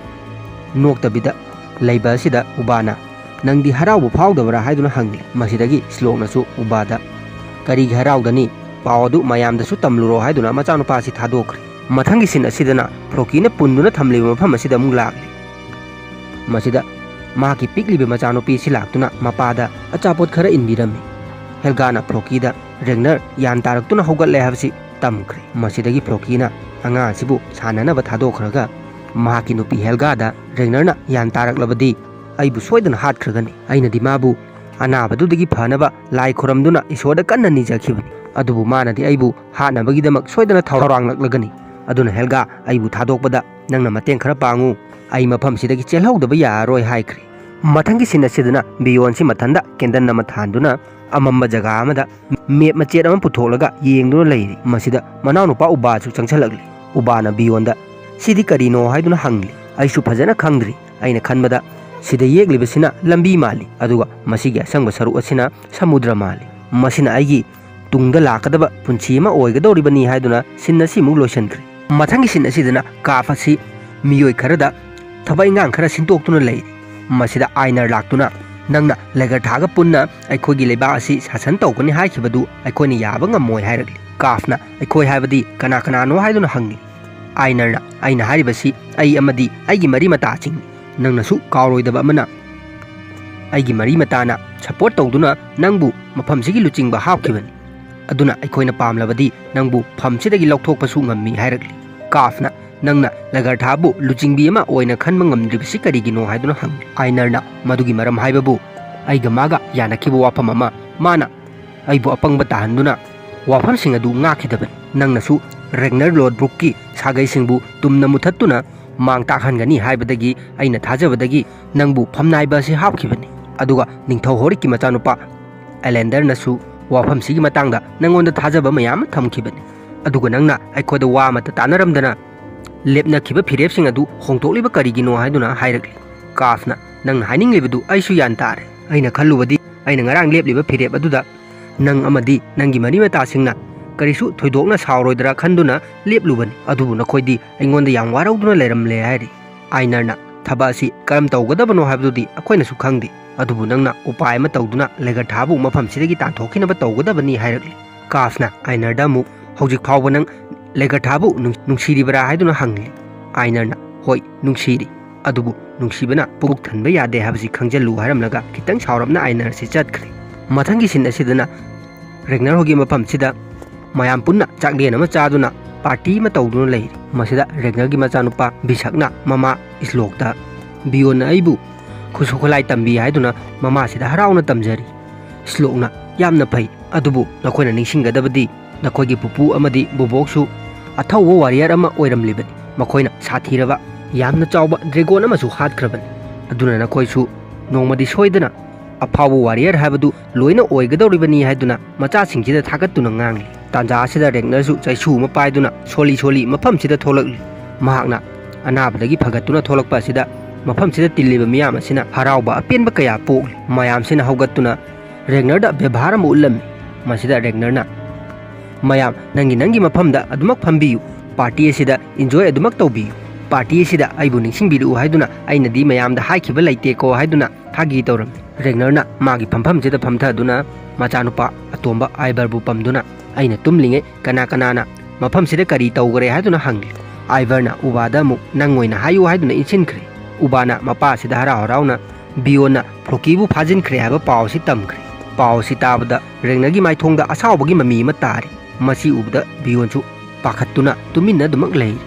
ꯅꯣꯛꯇꯕꯤꯗ ꯂꯩꯕ ꯑꯁꯤꯗ ꯎꯕꯥꯅ, "ꯅꯪꯗꯤ ꯍꯔꯥꯎꯕ ꯐꯥꯎꯗꯕ꯭ꯔꯥ?" ꯍꯥꯏꯗꯨꯅ ꯍꯪꯂꯤ꯫ ꯃꯁꯤꯗꯒꯤ ꯏꯁꯂꯣꯛꯅꯁꯨ ꯎꯕꯥꯗ, "ꯀꯔꯤꯒꯤ ꯍꯔꯥꯎꯗꯅꯤ? ꯄꯥꯎ ꯑꯗꯨ ꯃꯌꯥꯝꯗꯁꯨ ꯇꯝꯂꯨꯔꯣ" ꯍꯥꯏꯗꯨꯅ ꯃꯆꯥꯅꯨꯄꯥꯁꯤ ꯊꯥꯗꯣꯛꯈ꯭ꯔꯦ꯫ ꯃꯊꯪꯒꯤ ꯁꯤꯟ ꯑꯁꯤꯗꯅ ꯐ꯭ꯔꯣꯀꯤꯅ ꯄꯨꯟꯗꯨꯅ ꯊꯝꯂꯤꯕ ꯃꯐꯝ ꯑꯁꯤꯗ ꯑꯃꯨꯛ ꯂꯥꯛꯂꯤ꯫ ꯃꯁꯤꯗ ꯃꯍꯥꯛꯀꯤ ꯄꯤꯛꯂꯤꯕ ꯃꯆꯥꯅꯨꯄꯤ ꯑꯁꯤ ꯂꯥꯛꯇꯨꯅ ꯃꯄꯥꯗ ꯑꯆꯥꯄꯣꯠ ꯈꯔ ꯏꯟꯕꯤꯔꯝꯃꯤ꯫ ꯍꯦꯜꯒꯥꯅ ꯐ꯭ꯔꯣꯀꯤꯗ ꯔꯦꯡꯅꯔ ꯌꯥꯟ ꯇꯥꯔꯛꯇꯨꯅ ꯍꯧꯒꯠꯂꯦ ꯍꯥꯏꯕꯁꯤ ꯇꯝꯈ꯭ꯔꯦ꯫ ꯃꯁꯤꯗꯒꯤ ꯐ꯭ꯔꯣꯀꯤꯅ ꯑꯉꯥꯡ ꯑꯁꯤꯕꯨ ꯁꯥꯟꯅꯅꯕ ꯊꯥꯗꯣꯛꯈ꯭ꯔꯒ ꯃꯍꯥꯛꯀꯤ ꯅꯨꯄꯤ ꯍꯦꯜꯒꯥꯗ, "ꯔꯦꯡꯅꯔꯅ ꯌꯥꯟ ꯇꯥꯔꯛꯂꯕꯗꯤ ꯑꯩꯕꯨ ꯁꯣꯏꯗꯅ ꯍꯥꯠꯈ꯭ꯔꯒꯅꯤ꯫ ꯑꯩꯅꯗꯤ ꯃꯥꯕꯨ ꯑꯅꯥꯕꯗꯨꯗꯒꯤ ꯐꯅꯕ ꯂꯥꯏ ꯈꯨꯔꯝꯗꯨꯅ ꯏꯁꯣꯔꯗ ꯀꯟꯅ ꯅꯤꯖꯈꯤꯕꯅꯤ꯫ ꯑꯗꯨꯕꯨ ꯃꯥꯅꯗꯤ ꯑꯩꯕꯨ ꯍꯥꯠꯅꯕꯒꯤꯗꯃꯛ ꯁꯣꯏꯗꯅ ꯊꯧꯔꯥꯡꯂꯛꯂꯒꯅꯤ꯫ ꯑꯗꯨꯅ ꯍꯦꯜꯒꯥ, ꯑꯩꯕꯨ ꯊꯥꯗꯣꯛꯄꯗ ꯅꯪꯅ ꯃꯇꯦꯡ ꯈꯔ ꯄꯥꯡꯉꯨ꯫ ꯑꯩ ꯃꯐꯝꯁꯤꯗꯒꯤ ꯆꯦꯜꯍꯧꯗꯕ ꯌꯥꯔꯔꯣꯏ" ꯍꯥꯏꯈ꯭ꯔꯦ꯫ ꯃꯊꯪꯒꯤ ꯁꯤꯟ ꯑꯁꯤꯗꯅ ꯕꯤꯌꯣꯟꯁꯤ ꯃꯊꯟꯗ ꯀꯦꯟꯗꯜ ꯑꯃ ꯊꯥꯟꯗꯨꯅ ꯑꯃꯝꯕ ꯖꯒꯥ ꯑꯃꯗ ꯃꯦꯞ ꯃꯆꯦꯠ ꯑꯃ ꯄꯨꯊꯣꯛꯂꯒ ꯌꯦꯡꯗꯨꯅ ꯂꯩꯔꯤ꯫ ꯃꯁꯤꯗ ꯃꯅꯥꯎꯅꯨꯄꯥ ꯎꯕꯥꯁꯨ ꯆꯪꯁꯤꯜꯂꯛꯂꯤ꯫ ꯎꯕꯥꯅ ꯕꯤꯌꯣꯟꯗ, "ꯁꯤꯗꯤ ꯀꯔꯤꯅꯣ?" ꯍꯥꯏꯗꯨꯅ ꯍꯪꯂꯤ꯫ "ꯑꯩꯁꯨ ꯐꯖꯅ ꯈꯪꯗ꯭ꯔꯤ꯫ ꯑꯩꯅ ꯈꯟꯕꯗ ꯁꯤꯗ ꯌꯦꯛꯂꯤꯕꯁꯤꯅ ꯂꯝꯕꯤ ꯃꯥꯜꯂꯤ, ꯑꯗꯨꯒ ꯃꯁꯤꯒꯤ ꯑꯁꯪꯕ ꯁꯔꯨꯛ ꯑꯁꯤꯅ ꯁꯃꯨꯗ꯭ꯔ ꯃꯥꯜꯂꯤ꯫ ꯃꯁꯤꯅ ꯑꯩꯒꯤ ꯇꯨꯡꯗ ꯂꯥꯛꯀꯗꯕ ꯄꯨꯟꯁꯤ ꯑꯃ ꯑꯣꯏꯒꯗꯧꯔꯤꯕꯅꯤ" ꯍꯥꯏꯗꯨꯅ ꯁꯤꯟ ꯑꯁꯤꯃꯨꯛ ꯂꯣꯏꯁꯤꯟꯈ꯭ꯔꯦ꯫ ꯃꯊꯪꯒꯤ ꯁꯤꯟ ꯑꯁꯤꯗꯅ ꯀꯥꯐ ꯑꯁꯤ ꯃꯤꯑꯣꯏ ꯈꯔꯗ ꯊꯕꯛ ꯏꯪꯈꯥꯡ ꯈꯔ ꯁꯤꯟꯗꯣꯛꯇꯨꯅ ꯂꯩꯔꯤ꯫ ꯃꯁꯤꯗ ꯑꯥꯏꯅꯔ ꯂꯥꯛꯇꯨꯅ, "ꯅꯪꯅ ꯂꯦꯒꯔꯊꯥꯒ ꯄꯨꯟꯅ ꯑꯩꯈꯣꯏꯒꯤ ꯂꯩꯕꯥꯛ ꯑꯁꯤ ꯁꯥꯁꯟ ꯇꯧꯒꯅꯤ ꯍꯥꯏꯈꯤꯕꯗꯨ ꯑꯩꯈꯣꯏꯅ ꯌꯥꯕ ꯉꯝꯃꯣꯏ" ꯍꯥꯏꯔꯛꯂꯤ꯫ ꯀꯥꯐꯅ, "ꯑꯩꯈꯣꯏ ꯍꯥꯏꯕꯗꯤ ꯀꯅꯥ ꯀꯅꯥꯅꯣ?" ꯍꯥꯏꯗꯨꯅ ꯍꯪꯂꯤ꯫ ꯑꯥꯏꯅꯔꯅ, "ꯑꯩꯅ ꯍꯥꯏꯔꯤꯕꯁꯤ ꯑꯩ ꯑꯃꯗꯤ ꯑꯩꯒꯤ ꯃꯔꯤ ꯃꯇꯥꯁꯤꯡꯅꯤ꯫ ꯅꯪꯅꯁꯨ ꯀꯥꯎꯔꯣꯏꯗꯕ ꯑꯃꯅ, ꯑꯩꯒꯤ ꯃꯔꯤ ꯃꯇꯥꯅ ꯁꯄꯣꯔꯠ ꯇꯧꯗꯨꯅ ꯅꯪꯕꯨ ꯃꯐꯝꯁꯤꯒꯤ ꯂꯨꯆꯤꯡꯕ ꯍꯥꯞꯈꯤꯕꯅꯤ꯫ ꯑꯗꯨꯅ ꯑꯩꯈꯣꯏꯅ ꯄꯥꯝꯂꯕꯗꯤ ꯅꯪꯕꯨ ꯐꯝꯁꯤꯗꯒꯤ ꯂꯧꯊꯣꯛꯄꯁꯨ ꯉꯝꯃꯤ" ꯍꯥꯏꯔꯛꯂꯤ꯫ ꯀꯥꯐꯅ, "ꯅꯪꯅ ꯂꯦꯒꯔꯊꯥꯕꯨ ꯂꯨꯆꯤꯡꯕꯤ ꯑꯃ ꯑꯣꯏꯅ ꯈꯟꯕ ꯉꯝꯗ꯭ꯔꯤꯕꯁꯤ ꯀꯔꯤꯒꯤꯅꯣ?" ꯍꯥꯏꯗꯨꯅ ꯍꯪꯂꯤ꯫ ꯑꯥꯏꯅꯔꯅ ꯃꯗꯨꯒꯤ ꯃꯔꯝ ꯍꯥꯏꯕꯕꯨ, "ꯑꯩꯒ ꯃꯥꯒ ꯌꯥꯅꯈꯤꯕ ꯋꯥꯐꯝ ꯑꯃ, ꯃꯥꯅ ꯑꯩꯕꯨ ꯑꯄꯪꯕ ꯇꯥꯍꯟꯗꯨꯅ ꯋꯥꯐꯝꯁꯤꯡ ꯑꯗꯨ ꯉꯥꯛꯈꯤꯗꯕꯅꯤ꯫ ꯅꯪꯅꯁꯨ ꯔꯦꯒꯅꯔ ꯂꯣꯗꯕ꯭ꯔꯨꯛꯀꯤ ꯁꯥꯒꯩꯁꯤꯡꯕꯨ ꯇꯨꯝꯅ ꯃꯨꯊꯠꯇꯨꯅ ꯃꯥꯡ ꯇꯥꯛꯍꯟꯒꯅꯤ ꯍꯥꯏꯕꯗꯒꯤ ꯑꯩꯅ ꯊꯥꯖꯕꯗꯒꯤ ꯅꯪꯕꯨ ꯐꯝꯅꯥꯏꯕ ꯑꯁꯤ ꯍꯥꯞꯈꯤꯕꯅꯤ꯫ ꯑꯗꯨꯒ ꯅꯤꯡꯊꯧ ꯍꯣꯔꯤꯛꯀꯤ ꯃꯆꯥꯅꯨꯄꯥ ꯑꯦꯂꯦꯟꯗꯔꯅꯁꯨ ꯋꯥꯐꯝꯁꯤꯒꯤ ꯃꯇꯥꯡꯗ ꯅꯪꯉꯣꯟꯗ ꯊꯥꯖꯕ ꯃꯌꯥꯝ ꯑꯃ ꯊꯝꯈꯤꯕꯅꯤ꯫ ꯑꯗꯨꯒ ꯅꯪꯅ ꯑꯩꯈꯣꯏꯗ ꯋꯥ ꯑꯃꯠꯇ ꯇꯥꯟꯅꯔꯝꯗꯅ ꯂꯦꯞꯅꯈꯤꯕ ꯐꯤꯔꯦꯞꯁꯤꯡ ꯑꯗꯨ ꯍꯣꯡꯗꯣꯛꯂꯤꯕ ꯀꯔꯤꯒꯤꯅꯣ?" ꯍꯥꯏꯗꯨꯅ ꯍꯥꯏꯔꯛꯂꯤ꯫ ꯀꯥꯐꯅ, "ꯅꯪꯅ ꯍꯥꯏꯅꯤꯡꯂꯤꯕꯗꯨ ꯑꯩꯁꯨ ꯒ꯭ꯌꯥꯟ ꯇꯥꯔꯦ꯫ ꯑꯩꯅ ꯈꯜꯂꯨꯕꯗꯤ ꯑꯩꯅ ꯉꯔꯥꯡ ꯂꯦꯞꯂꯤꯕ ꯐꯤꯔꯦꯞ ꯑꯗꯨꯗ ꯅꯪ ꯑꯃꯗꯤ ꯅꯪꯒꯤ ꯃꯔꯤ ꯃꯇꯥꯁꯤꯡꯅ ꯀꯔꯤꯁꯨ ꯊꯣꯏꯗꯣꯛꯅ ꯁꯥꯎꯔꯣꯏꯗ꯭ꯔꯥ ꯈꯟꯗꯨꯅ ꯂꯦꯞꯂꯨꯕꯅꯤ, ꯑꯗꯨꯕꯨ ꯅꯈꯣꯏꯗꯤ ꯑꯩꯉꯣꯟꯗ ꯌꯥꯝ ꯋꯥꯔꯧꯗꯨꯅ ꯂꯩꯔꯝꯂꯦ" ꯍꯥꯏꯔꯤ꯫ ꯑꯥꯏꯅꯔꯅ, "ꯊꯕꯛ ꯑꯁꯤ ꯀꯔꯝ ꯇꯧꯒꯗꯕꯅꯣ ꯍꯥꯏꯕꯗꯨꯗꯤ ꯑꯩꯈꯣꯏꯅꯁꯨ ꯈꯪꯗꯦ, ꯑꯗꯨꯕꯨ ꯅꯪꯅ ꯎꯄꯥꯏ ꯑꯃ ꯇꯧꯗꯨꯅ ꯂꯦꯒꯔꯊꯥꯕꯨ ꯃꯐꯝꯁꯤꯗꯒꯤ ꯇꯥꯟꯊꯣꯛꯈꯤꯅꯕ ꯇꯧꯒꯗꯕꯅꯤ" ꯍꯥꯏꯔꯛꯂꯤ꯫ ꯀꯥꯐꯅ ꯑꯥꯏꯅꯔꯗ ꯑꯃꯨꯛ, "ꯍꯧꯖꯤꯛ ꯐꯥꯎꯕ ꯅꯪ ꯂꯦꯒꯔꯊꯥꯕꯨ ꯅꯨꯡ-, ꯅꯨꯡꯁꯤꯔꯤꯕꯔꯥ?" ꯍꯥꯏꯗꯨꯅ ꯍꯪꯂꯤ꯫ ꯑꯥꯏꯅꯔꯅ, "ꯍꯣꯏ, ꯅꯨꯡꯁꯤꯔꯤ, ꯑꯗꯨꯕꯨ ꯅꯨꯡꯁꯤꯕꯅ ꯄꯨꯛ ꯊꯟꯕ ꯌꯥꯗꯦ ꯍꯥꯏꯕꯁꯤ ꯈꯪꯖꯜꯂꯨ" ꯍꯥꯏꯔꯝꯂꯒ ꯈꯤꯇꯪ ꯁꯥꯎꯔꯞꯅ ꯑꯥꯏꯅꯔꯁꯤ ꯆꯠꯈ꯭ꯔꯦ꯫ ꯃꯊꯪꯒꯤ ꯁꯤꯟ ꯑꯁꯤꯗꯅ ꯔꯦꯒꯅꯔ ꯍꯣꯏꯒꯤ ꯃꯐꯝꯁꯤꯗ ꯃꯌꯥꯝ ꯄꯨꯟꯅ ꯆꯥꯛꯂꯦꯟ ꯑꯃ ꯆꯥꯗꯨꯅ ꯄꯥꯔꯇꯤ ꯑꯃ ꯇꯧꯗꯨꯅ ꯂꯩꯔꯤ꯫ ꯃꯁꯤꯗ ꯔꯦꯒꯅꯔꯒꯤ ꯃꯆꯥꯅꯨꯄꯥ ꯕꯤꯁꯛꯅ ꯃꯃꯥ ꯏꯁꯂꯣꯛꯇ, "ꯕꯤꯌꯣꯟꯅ ꯑꯩꯕꯨ ꯈꯨꯠꯁꯨ ꯈꯨꯠꯂꯥꯏ ꯇꯝꯕꯤ" ꯍꯥꯏꯗꯨꯅ ꯃꯃꯥꯁꯤꯗ ꯍꯔꯥꯎꯅ ꯇꯝꯖꯔꯤ꯫ ꯏꯁꯂꯣꯛꯅ, "ꯌꯥꯝꯅ ꯐꯩ, ꯑꯗꯨꯕꯨ ꯅꯈꯣꯏꯅ ꯅꯤꯡꯁꯤꯡꯒꯗꯕꯗꯤ ꯅꯈꯣꯏꯒꯤ ꯄꯨꯄꯨ ꯑꯃꯗꯤ ꯕꯣꯕꯣꯛꯁꯨ ꯑꯊꯧꯕ ꯋꯥꯔꯤꯌꯔ ꯑꯃ ꯑꯣꯏꯔꯝꯂꯤꯕꯅꯤ꯫ ꯃꯈꯣꯏꯅ ꯁꯥꯊꯤꯔꯕ, ꯌꯥꯝꯅ ꯆꯥꯎꯕ ꯗ꯭ꯔꯦꯒꯣꯟ ꯑꯃꯁꯨ ꯍꯥꯠꯈ꯭ꯔꯕꯅꯤ꯫ ꯑꯗꯨꯅ ꯅꯈꯣꯏꯁꯨ ꯅꯣꯡꯃꯗꯤ ꯁꯣꯏꯗꯅ ꯑꯐꯥꯎꯕ ꯋꯥꯔꯤꯌꯔ ꯍꯥꯏꯕꯗꯨ ꯂꯣꯏꯅ ꯑꯣꯏꯒꯗꯧꯔꯤꯕꯅꯤ" ꯍꯥꯏꯗꯨꯅ ꯃꯆꯥꯁꯤꯡꯁꯤꯗ ꯊꯥꯒꯠꯇꯨꯅ ꯉꯥꯡꯂꯤ꯫ ꯇꯥꯟꯖꯥ ꯑꯁꯤꯗ ꯔꯦꯒꯅꯔꯁꯨ ꯆꯩꯁꯨ ꯑꯃ ꯄꯥꯏꯗꯨꯅ ꯁꯣꯜꯂꯤ ꯁꯣꯜꯂꯤ ꯃꯐꯝꯁꯤꯗ ꯊꯣꯛꯂꯛꯂꯤ꯫ ꯃꯍꯥꯛꯅ ꯑꯅꯥꯕꯗꯒꯤ ꯐꯒꯠꯇꯨꯅ ꯊꯣꯛꯂꯛꯄ ꯑꯁꯤꯗ ꯃꯐꯝꯁꯤꯗ ꯇꯤꯜꯂꯤꯕ ꯃꯤꯌꯥꯝ ꯑꯁꯤꯅ ꯍꯔꯥꯎꯕ ꯑꯄꯦꯟꯕ ꯀꯌꯥ ꯄꯣꯛꯂꯤ꯫ ꯃꯌꯥꯝꯁꯤꯅ ꯍꯧꯒꯠꯇꯨꯅ ꯔꯦꯒꯅꯔꯗ ꯕꯦꯕꯥꯔ ꯑꯃ ꯎꯠꯂꯝꯃꯤ꯫ ꯃꯁꯤꯗ ꯔꯦꯒꯅꯔꯅ, "ꯃꯌꯥꯝ ꯅꯪꯒꯤ ꯅꯪꯒꯤ ꯃꯐꯝꯗ ꯑꯗꯨꯃꯛ ꯐꯝꯕꯤꯌꯨ, ꯄꯥꯔꯇꯤ ꯑꯁꯤꯗ ꯏꯟꯖꯣꯏ ꯑꯗꯨꯃꯛ ꯇꯧꯕꯤꯌꯨ꯫ ꯄꯥꯔꯇꯤ ꯑꯁꯤꯗ ꯑꯩꯕꯨ ꯅꯤꯡꯁꯤꯡꯕꯤꯔꯛꯎ ꯍꯥꯏꯗꯨꯅ ꯑꯩꯅꯗꯤ ꯃꯌꯥꯝꯗ ꯍꯥꯏꯈꯤꯕ ꯂꯩꯇꯦꯀꯣ" ꯍꯥꯏꯗꯨꯅ ꯐꯥꯒꯤ ꯇꯧꯔꯝꯃꯤ꯫ ꯔꯦꯒꯅꯔꯅ ꯃꯥꯒꯤ ꯐꯝꯐꯝꯁꯤꯗ ꯐꯝꯊꯗꯨꯅ ꯃꯆꯥꯅꯨꯄꯥ ꯑꯇꯣꯝꯕ ꯑꯥꯏꯕꯔꯕꯨ ꯄꯝꯗꯨꯅ, "ꯑꯩꯅ ꯇꯨꯝꯂꯤꯉꯩ ꯀꯅꯥ ꯀꯅꯥꯅ ꯃꯐꯝꯁꯤꯗ ꯀꯔꯤ ꯇꯧꯈꯔꯦ?" ꯍꯥꯏꯗꯨꯅ ꯍꯪꯂꯤ꯫ ꯑꯥꯏꯕꯔꯅ ꯎꯕꯥꯗ ꯑꯃꯨꯛ "ꯅꯪ ꯑꯣꯏꯅ ꯍꯥꯏꯌꯨ" ꯍꯥꯏꯗꯨꯅ ꯏꯟꯁꯤꯟꯈ꯭ꯔꯦ꯫ ꯎꯕꯥꯅ ꯃꯄꯥ ꯑꯁꯤꯗ ꯍꯔꯥꯎ ꯍꯔꯥꯎꯅ ꯕꯤꯌꯣꯟꯅ ꯐ꯭ꯂꯣꯀꯤꯕꯨ ꯐꯥꯖꯤꯟꯈ꯭ꯔꯦ ꯍꯥꯏꯕ ꯄꯥꯎ ꯑꯁꯤ ꯇꯝꯈ꯭ꯔꯦ꯫ ꯄꯥꯎ ꯑꯁꯤ ꯇꯥꯕꯗ ꯔꯦꯒꯅꯔꯒꯤ ꯃꯥꯏꯊꯣꯡꯗ ꯑꯁꯥꯎꯕꯒꯤ ꯃꯃꯤ ꯑꯃ ꯇꯥꯔꯤ꯫ ꯃꯁꯤ ꯎꯕꯗ ꯕꯤꯌꯣꯟꯁꯨ ꯄꯥꯈꯠꯇꯨꯅ ꯇꯨꯃꯤꯟꯅ ꯑꯗꯨꯃꯛ ꯂꯩꯔꯤ꯫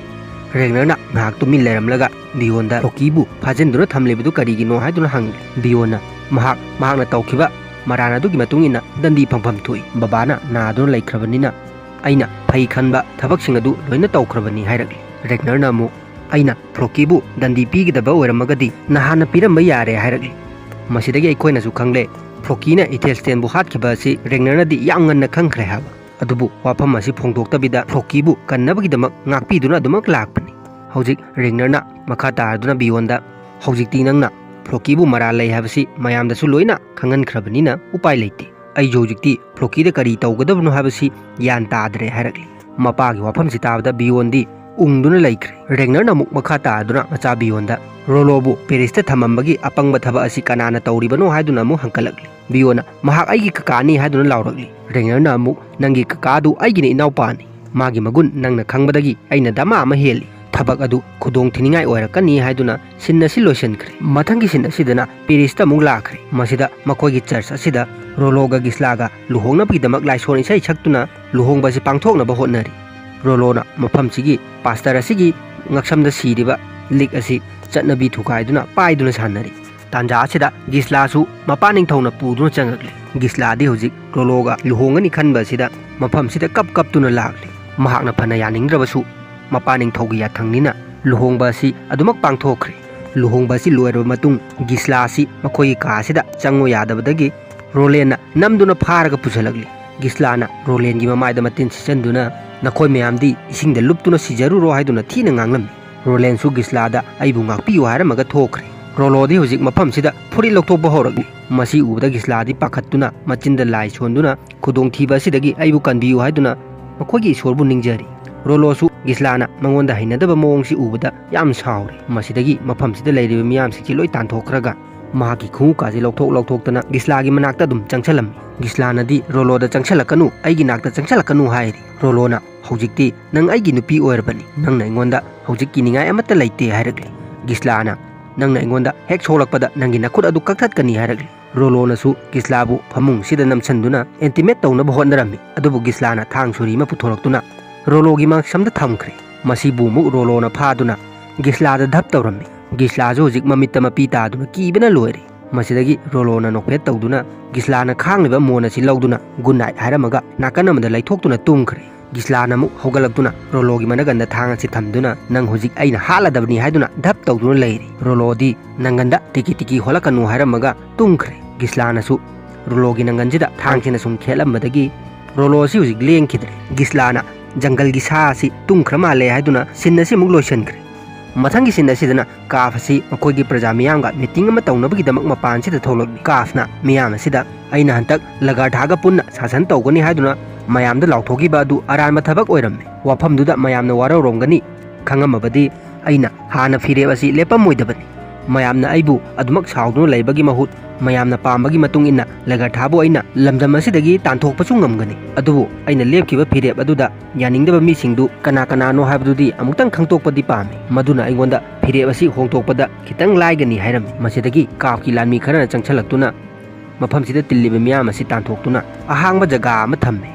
ꯔꯦꯒꯅꯔꯅ ꯉꯥꯏꯍꯥꯛ ꯇꯨꯃꯤꯟ ꯂꯩꯔꯝꯂꯒ ꯕꯤꯌꯣꯟꯗ ꯐ꯭ꯂꯣꯀꯤꯕꯨ ꯐꯥꯖꯤꯟꯗꯨꯅ ꯊꯝꯂꯤꯕꯗꯨ ꯀꯔꯤꯒꯤꯅꯣ ꯍꯥꯏꯗꯨꯅ ꯍꯪꯂꯤ꯫ ꯕꯤꯌꯣꯟꯅ ꯃꯍꯥꯛ ꯃꯍꯥꯛꯅ ꯇꯧꯈꯤꯕ ꯃꯔꯥꯟ ꯑꯗꯨꯒꯤ ꯃꯇꯨꯡ ꯏꯟꯅ ꯗꯟꯗꯤ ꯐꯪꯐꯝ ꯊꯣꯛꯏ꯫ ꯕꯕꯥꯅ ꯅꯥꯗꯨꯅ ꯂꯩꯈ꯭ꯔꯕꯅꯤꯅ ꯑꯩꯅ ꯐꯩ ꯈꯟꯕ ꯊꯕꯛꯁꯤꯡ ꯑꯗꯨ ꯂꯣꯏꯅ ꯇꯧꯈ꯭ꯔꯕꯅꯤ ꯍꯥꯏꯔꯛꯂꯤ꯫ ꯔꯦꯒꯅꯔꯅ ꯑꯃꯨꯛ "ꯑꯩꯅ ꯐ꯭ꯂꯣꯀꯤꯕꯨ ꯗꯟꯗꯤ ꯄꯤꯒꯗꯕ ꯑꯣꯏꯔꯝꯃꯒꯗꯤ ꯅꯍꯥꯟꯅ ꯄꯤꯔꯝꯕ ꯌꯥꯔꯦ" ꯍꯥꯏꯔꯛꯂꯤ꯫ ꯃꯁꯤꯗꯒꯤ ꯑꯩꯈꯣꯏꯅꯁꯨ ꯈꯪꯂꯦ, ꯐ꯭ꯂꯣꯀꯤꯅ ꯏꯊꯦꯜꯁꯇꯦꯟꯕꯨ ꯍꯥꯠꯈꯤꯕ ꯑꯁꯤ ꯔꯦꯒꯅꯔꯅꯗꯤ ꯌꯥꯝ ꯉꯟꯅ ꯈꯪꯈ꯭ꯔꯦ ꯍꯥꯏꯕ꯫ ꯑꯗꯨꯕꯨ ꯋꯥꯐꯝ ꯑꯁꯤ ꯐꯣꯡꯗꯣꯛꯇꯕꯤꯗ ꯐ꯭ꯂꯣꯀꯤꯕꯨ ꯀꯟꯅꯕꯒꯤꯗꯃꯛ ꯉꯥꯛꯄꯤꯗꯨꯅ ꯑꯗꯨꯃꯛ ꯂꯥꯛꯄꯅꯤ꯫ ꯍꯧꯖꯤꯛ ꯔꯦꯒꯅꯔꯅ ꯃꯈꯥ ꯇꯥꯔꯗꯨꯅ ꯕꯤꯌꯣꯟꯗ, "ꯍꯧꯖꯤꯛꯇꯤ ꯅꯪꯅ ꯐ꯭ꯂꯣꯀꯤꯕꯨ ꯃꯔꯥꯜ ꯂꯩ ꯍꯥꯏꯕꯁꯤ ꯃꯌꯥꯝꯗꯁꯨ ꯂꯣꯏꯅ ꯈꯪꯍꯟꯈ꯭ꯔꯕꯅꯤꯅ ꯎꯄꯥꯏ ꯂꯩꯇꯦ꯫ ꯑꯩꯁꯨ ꯍꯧꯖꯤꯛꯇꯤ ꯐ꯭ꯂꯣꯀꯤꯗ ꯀꯔꯤ ꯇꯧꯒꯗꯕꯅꯣ ꯍꯥꯏꯕꯁꯤ ꯒ꯭ꯌꯥꯟ ꯇꯥꯗ꯭ꯔꯦ" ꯍꯥꯏꯔꯛꯂꯤ꯫ ꯃꯄꯥꯒꯤ ꯋꯥꯐꯝꯁꯤ ꯇꯥꯕꯗ ꯕꯤꯌꯣꯟꯗꯤ ꯎꯪꯗꯨꯅ ꯂꯩꯈ꯭ꯔꯦ꯫ ꯔꯦꯒꯅꯔꯅ ꯑꯃꯨꯛ ꯃꯈꯥ ꯇꯥꯗꯨꯅ ꯃꯆꯥ ꯕꯤꯌꯣꯟꯗ, "ꯔꯣꯂꯣꯕꯨ ꯄꯦꯔꯤꯁꯇ ꯊꯝꯃꯝꯕꯒꯤ ꯑꯄꯪꯕ ꯊꯕꯛ ꯑꯁꯤ ꯀꯅꯥꯅ ꯇꯧꯔꯤꯕꯅꯣ?" ꯍꯥꯏꯗꯨꯅ ꯑꯃꯨꯛ ꯍꯪꯀꯠꯂꯛꯂꯤ꯫ ꯕꯤꯌꯣꯟꯅ, "ꯃꯍꯥꯛ ꯑꯩꯒꯤ ꯀꯀꯥꯅꯤ" ꯍꯥꯏꯗꯨꯅ ꯂꯥꯎꯔꯛꯂꯤ꯫ ꯔꯦꯒꯅꯔꯅ ꯑꯃꯨꯛ, "ꯅꯪꯒꯤ ꯀꯀꯥꯗꯨ ꯑꯩꯒꯤꯅ ꯏꯅꯥꯎꯄꯥꯅꯤ꯫ ꯃꯥꯒꯤ ꯃꯒꯨꯟ ꯅꯪꯅ ꯈꯪꯕꯗꯒꯤ ꯑꯩꯅ ꯗꯃꯥ ꯑꯃ ꯍꯦꯜꯂꯤ꯫ ꯊꯕꯛ ꯑꯗꯨ ꯈꯨꯗꯣꯡ ꯊꯤꯅꯤꯡꯉꯥꯏ ꯑꯣꯏꯔꯛꯀꯅꯤ" ꯍꯥꯏꯗꯨꯅ ꯁꯤꯟ ꯑꯁꯤ ꯂꯣꯏꯁꯤꯟꯈ꯭ꯔꯦ꯫ ꯃꯊꯪꯒꯤ ꯁꯤꯟ ꯑꯁꯤꯗꯅ ꯄꯦꯔꯤꯁꯇ ꯑꯃꯨꯛ ꯂꯥꯛꯈ꯭ꯔꯦ꯫ ꯃꯁꯤꯗ ꯃꯈꯣꯏꯒꯤ ꯆꯔꯆ ꯑꯁꯤꯗ ꯔꯣꯂꯣꯒ ꯒꯤꯁꯂꯥꯒ ꯂꯨꯍꯣꯡꯅꯕꯒꯤꯗꯃꯛ ꯂꯥꯏꯁꯣꯟ ꯏꯁꯩ ꯁꯛꯇꯨꯅ ꯂꯨꯍꯣꯡꯕ ꯑꯁꯤ ꯄꯥꯡꯊꯣꯛꯅꯕ ꯍꯣꯠꯅꯔꯤ꯫ ꯔꯣꯂꯣꯅ ꯃꯐꯝꯁꯤꯒꯤ ꯄꯥꯁꯇꯔ ꯑꯁꯤꯒꯤ ꯉꯛꯁꯝꯗ ꯁꯤꯔꯤꯕ ꯂꯤꯛ ꯑꯁꯤ ꯆꯠꯅꯕꯤ ꯊꯨꯒꯥꯏꯗꯨꯅ ꯄꯥꯏꯗꯨꯅ ꯁꯥꯟꯅꯔꯤ꯫ ꯇꯥꯟꯖꯥ ꯑꯁꯤꯗ ꯒꯤꯁꯂꯥꯁꯨ ꯃꯄꯥ ꯅꯤꯡꯊꯧꯅ ꯄꯨꯗꯨꯅ ꯆꯪꯉꯛꯂꯤ꯫ ꯒꯤꯁꯂꯥꯗꯤ ꯍꯧꯖꯤꯛ ꯔꯣꯂꯣꯒ ꯂꯨꯍꯣꯡꯒꯅꯤ ꯈꯟꯕ ꯑꯁꯤꯗ ꯃꯐꯝꯁꯤꯗ ꯀꯞ ꯀꯞꯇꯨꯅ ꯂꯥꯛꯂꯤ꯫ ꯃꯍꯥꯛꯅ ꯐꯅ ꯌꯥꯅꯤꯡꯗ꯭ꯔꯕꯁꯨ ꯃꯄꯥ ꯅꯤꯡꯊꯧꯒꯤ ꯌꯥꯊꯪꯅꯤꯅ ꯂꯨꯍꯣꯡꯕ ꯑꯁꯤ ꯑꯗꯨꯃꯛ ꯄꯥꯡꯊꯣꯛꯈ꯭ꯔꯦ꯫ ꯂꯨꯍꯣꯡꯕ ꯑꯁꯤ ꯂꯣꯏꯔꯕ ꯃꯇꯨꯡ ꯒꯤꯁꯂꯥ ꯑꯁꯤ ꯃꯈꯣꯏꯒꯤ ꯀꯥ ꯑꯁꯤꯗ ꯆꯪꯉꯨ ꯌꯥꯗꯕꯗꯒꯤ ꯔꯣꯂꯦꯟꯅ ꯅꯝꯗꯨꯅ ꯐꯥꯔꯒ ꯄꯨꯁꯤꯜꯂꯛꯂꯤ꯫ ꯒꯤꯁꯂꯥꯅ ꯔꯣꯂꯦꯟꯒꯤ ꯃꯃꯥꯏꯗ ꯃꯇꯤꯟ ꯁꯤꯠꯆꯟꯗꯨꯅ, "ꯅꯈꯣꯏ ꯃꯌꯥꯝꯗꯤ ꯏꯁꯤꯡꯗ ꯂꯨꯞꯇꯨꯅ ꯁꯤꯖꯔꯨꯔꯣ" ꯍꯥꯏꯗꯨꯅ ꯊꯤꯅ ꯉꯥꯡꯂꯝꯃꯤ꯫ ꯔꯣꯂꯦꯟꯁꯨ ꯒꯤꯁꯂꯥꯗ "ꯑꯩꯕꯨ ꯉꯥꯛꯄꯤꯌꯨ" ꯍꯥꯏꯔꯝꯃꯒ ꯊꯣꯛꯈ꯭ꯔꯦ꯫ ꯔꯣꯂꯣꯗꯤ ꯍꯧꯖꯤꯛ ꯃꯐꯝꯁꯤꯗ ꯐꯨꯔꯤꯠ ꯂꯧꯊꯣꯛꯄ ꯍꯧꯔꯛꯂꯤ꯫ ꯃꯁꯤ ꯎꯕꯗ ꯒꯤꯁꯂꯥꯗꯤ ꯄꯥꯈꯠꯇꯨꯅ ꯃꯆꯤꯟꯗ ꯂꯥꯏ ꯁꯣꯟꯗꯨꯅ, "ꯈꯨꯗꯣꯡꯊꯤꯕ ꯑꯁꯤꯗꯒꯤ ꯑꯩꯕꯨ ꯀꯟꯕꯤꯌꯨ" ꯍꯥꯏꯗꯨꯅ ꯃꯈꯣꯏꯒꯤ ꯏꯁꯣꯔꯕꯨ ꯅꯤꯡꯖꯔꯤ꯫ ꯔꯣꯂꯣꯁꯨ ꯒꯤꯁꯂꯥꯅ ꯃꯉꯣꯟꯗ ꯍꯩꯅꯗꯕ ꯃꯑꯣꯡꯁꯤ ꯎꯕꯗ ꯌꯥꯝ ꯁꯥꯎꯔꯦ꯫ ꯃꯁꯤꯗꯒꯤ ꯃꯐꯝꯁꯤꯗ ꯂꯩꯔꯤꯕ ꯃꯤꯌꯥꯝꯁꯤꯡꯁꯤ ꯂꯣꯏ ꯇꯥꯟꯊꯣꯛꯈ꯭ꯔꯒ ꯃꯍꯥꯛꯀꯤ ꯈꯣꯡꯎꯞꯀꯥꯁꯦ ꯂꯧꯊꯣꯛ ꯂꯧꯊꯣꯛꯇꯅ ꯒꯤꯁꯂꯥꯒꯤ ꯃꯅꯥꯛꯇ ꯑꯗꯨꯝ ꯆꯪꯁꯜꯂꯝꯃꯤ꯫ ꯒꯤꯁꯂꯥꯅꯗꯤ ꯔꯣꯂꯣꯗ "ꯆꯪꯁꯜꯂꯛꯀꯅꯨ, ꯑꯩꯒꯤ ꯅꯥꯛꯇ ꯆꯪꯁꯜꯂꯛꯀꯅꯨ" ꯍꯥꯏꯔꯤ꯫ ꯔꯣꯂꯣꯅ "ꯍꯧꯖꯤꯛꯇꯤ ꯅꯪ ꯑꯩꯒꯤ ꯅꯨꯄꯤ ꯑꯣꯏꯔꯕꯅꯤ, ꯅꯪꯅ ꯑꯩꯉꯣꯟꯗ ꯍꯧꯖꯤꯛ ꯀꯤꯅꯤꯡꯉꯥꯏ ꯑꯃꯠꯇ ꯂꯩꯇꯦ" ꯍꯥꯏꯔꯛꯂꯤ꯫ ꯒꯤꯁꯂꯥꯅ "ꯅꯪꯅ ꯑꯩꯉꯣꯟꯗ ꯍꯦꯛ ꯁꯣꯛꯂꯛꯄꯗ ꯅꯪꯒꯤ ꯅꯈꯨꯠ ꯑꯗꯨ ꯀꯛꯊꯠꯀꯅꯤ" ꯍꯥꯏꯔꯛꯂꯤ꯫ ꯔꯣꯂꯣꯅꯁꯨ ꯒꯤꯁꯂꯥꯕꯨ ꯐꯃꯨꯡꯁꯤꯗ ꯅꯝꯁꯤꯟꯗꯨꯅ intimate ꯇꯧꯅꯕ ꯍꯣꯠꯅꯔꯝꯃꯤ꯫ ꯑꯗꯨꯕꯨ ꯒꯤꯁꯂꯥꯅ ꯊꯥꯡ ꯁꯣꯔꯤ ꯑꯃ ꯄꯨꯊꯣꯔꯛꯇꯨꯅ ꯔꯣꯂꯣꯒꯤ ꯃꯁꯝꯗ ꯊꯝꯈ꯭ꯔꯦ꯫ ꯃꯁꯤꯕꯨ ꯑꯃꯨꯛ ꯔꯣꯂꯣꯅ ꯐꯥꯗꯨꯅ ꯒꯤꯁꯂꯥꯗ ꯙꯞ ꯇꯧꯔꯝꯃꯤ꯫ ꯒꯤꯁꯂꯥꯁꯨ ꯍꯧꯖꯤꯛ ꯃꯃꯤꯠꯇ ꯃꯄꯤ ꯇꯥꯗꯨꯅ ꯀꯤꯕꯅ ꯂꯣꯏꯔꯦ꯫ ꯃꯁꯤꯗꯒꯤ ꯔꯣꯂꯣꯅ ꯅꯣꯛꯐꯦꯠ ꯇꯧꯗꯨꯅ ꯒꯤꯁꯂꯥꯅ ꯈꯥꯡꯂꯤꯕ ꯃꯣꯟ ꯑꯁꯤ ꯂꯧꯗꯨꯅ "good night" ꯍꯥꯏꯔꯝꯃꯒ ꯅꯥꯀꯟ ꯑꯃꯗ ꯂꯩꯊꯣꯛꯇꯨꯅ ꯇꯨꯝꯈ꯭ꯔꯦ꯫ ꯒꯤꯁꯂꯥꯅ ꯑꯃꯨꯛ ꯍꯧꯒꯠꯂꯛꯇꯨꯅ ꯔꯣꯂꯣꯒꯤ ꯃꯅꯒꯟꯗ ꯊꯥꯡ ꯑꯁꯤ ꯊꯝꯗꯨꯅ "ꯅꯪ ꯍꯧꯖꯤꯛ ꯑꯩꯅ ꯍꯥꯠꯂꯗꯕꯅꯤ" ꯍꯥꯏꯗꯨꯅ ꯙꯞ ꯇꯧꯗꯨꯅ ꯂꯩꯔꯤ꯫ ꯔꯣꯂꯣꯗꯤ ꯅꯪꯒꯟꯗ "ꯇꯤꯀꯤ ꯇꯤꯀꯤ ꯍꯣꯜꯂꯛꯀꯅꯨ" ꯍꯥꯏꯔꯝꯃꯒ ꯇꯨꯝꯈ꯭ꯔꯦ꯫ ꯒꯤꯁꯂꯥꯅꯁꯨ ꯔꯣꯂꯣꯒꯤ ꯅꯪꯒꯟꯁꯤꯗ ꯊꯥꯡꯁꯤꯅ ꯁꯨꯝ ꯈꯦꯠꯂꯝꯕꯗꯒꯤ ꯔꯣꯂꯣ ꯑꯁꯤ ꯍꯧꯖꯤꯛ ꯂꯦꯡꯈꯤꯗ꯭ꯔꯦ꯫ ꯒꯤꯁꯂꯥꯅ "ꯖꯪꯒꯜꯒꯤ ꯁꯥ ꯑꯁꯤ ꯇꯨꯝꯈ꯭ꯔ ꯃꯥꯜꯂꯦ" ꯍꯥꯏꯗꯨꯅ scene ꯑꯁꯤ ꯑꯃꯨꯛ ꯂꯣꯏꯁꯤꯟꯈ꯭ꯔꯦ꯫ ꯃꯊꯪꯒꯤ scene ꯑꯁꯤꯗꯅ ꯀꯥꯐ ꯑꯁꯤ ꯃꯈꯣꯏꯒꯤ ꯄ꯭ꯔꯖꯥ ꯃꯤꯌꯥꯝꯒ meeting ꯑꯃ ꯇꯧꯅꯕꯒꯤꯗꯃꯛ ꯃꯄꯥꯟꯁꯤꯗ ꯊꯣꯛꯂꯛꯂꯤ꯫ ꯀꯥꯐꯅ ꯃꯤꯌꯥꯝ ꯑꯁꯤꯗ "ꯑꯩꯅ ꯍꯟꯇꯛ ꯂꯒꯥꯔꯊꯥꯒ ꯄꯨꯟꯅ ꯁꯥꯁꯟ ꯇꯧꯒꯅꯤ" ꯍꯥꯏꯗꯨꯅ ꯃꯌꯥꯝꯗ ꯂꯥꯎꯊꯣꯛꯈꯤꯕ ꯑꯗꯨ ꯑꯔꯥꯟꯕ ꯊꯕꯛ ꯑꯣꯏꯔꯝꯃꯤ꯫ ꯋꯥꯐꯝꯗꯨꯗ ꯃꯌꯥꯝꯅ ꯋꯥꯔꯧꯔꯝꯒꯅꯤ꯫ ꯈꯪꯉꯝꯃꯕꯗꯤ ꯑꯩꯅ ꯍꯥꯟꯅ ꯐꯤꯔꯦꯞ ꯑꯁꯤ ꯂꯦꯞꯄꯝꯃꯣꯏꯗꯕꯅꯤ꯫ ꯃꯌꯥꯝꯅ ꯑꯩꯕꯨ ꯑꯗꯨꯃꯛ ꯁꯥꯎꯗꯨꯅ ꯂꯩꯕꯒꯤ ꯃꯍꯨꯠ ꯃꯌꯥꯝꯅ ꯄꯥꯝꯕꯒꯤ ꯃꯇꯨꯡ ꯏꯟꯅ ꯂꯒꯥꯔꯊꯥꯕꯨ ꯑꯩꯅ ꯂꯝꯗꯝ ꯑꯁꯤꯗꯒꯤ ꯇꯥꯟꯊꯣꯛꯄꯁꯨ ꯉꯝꯒꯅꯤ꯫ ꯑꯗꯨꯕꯨ ꯑꯩꯅ ꯂꯦꯞꯈꯤꯕ ꯐꯤꯔꯦꯞ ꯑꯗꯨꯗ ꯌꯥꯅꯤꯡꯗꯕ ꯃꯤꯁꯤꯡꯗꯨ ꯀꯅꯥ ꯀꯅꯥꯅꯣ ꯍꯥꯏꯕꯗꯨꯗꯤ ꯑꯃꯨꯛꯇꯪ ꯈꯪꯗꯣꯛꯄꯗꯤ ꯄꯥꯝꯃꯤ꯫ ꯃꯗꯨꯅ ꯑꯩꯉꯣꯟꯗ ꯐꯤꯔꯦꯞ ꯑꯁꯤ ꯍꯣꯡꯗꯣꯛꯄꯗ ꯈꯤꯇꯪ ꯂꯥꯏꯒꯅꯤ ꯍꯥꯏꯔꯝꯃꯤ꯫ ꯃꯁꯤꯗꯒꯤ ꯀꯥꯐꯀꯤ ꯂꯥꯟꯃꯤ ꯈꯔꯅ ꯆꯪꯁꯤꯜꯂꯛꯇꯨꯅ ꯃꯐꯝꯁꯤꯗ ꯇꯤꯜꯂꯤꯕ ꯃꯤꯌꯥꯝ ꯑꯁꯤ ꯇꯥꯟꯊꯣꯛꯇꯨꯅ ꯑꯍꯥꯡꯕ ꯖꯒꯥ ꯑꯃ ꯊꯝꯃꯤ꯫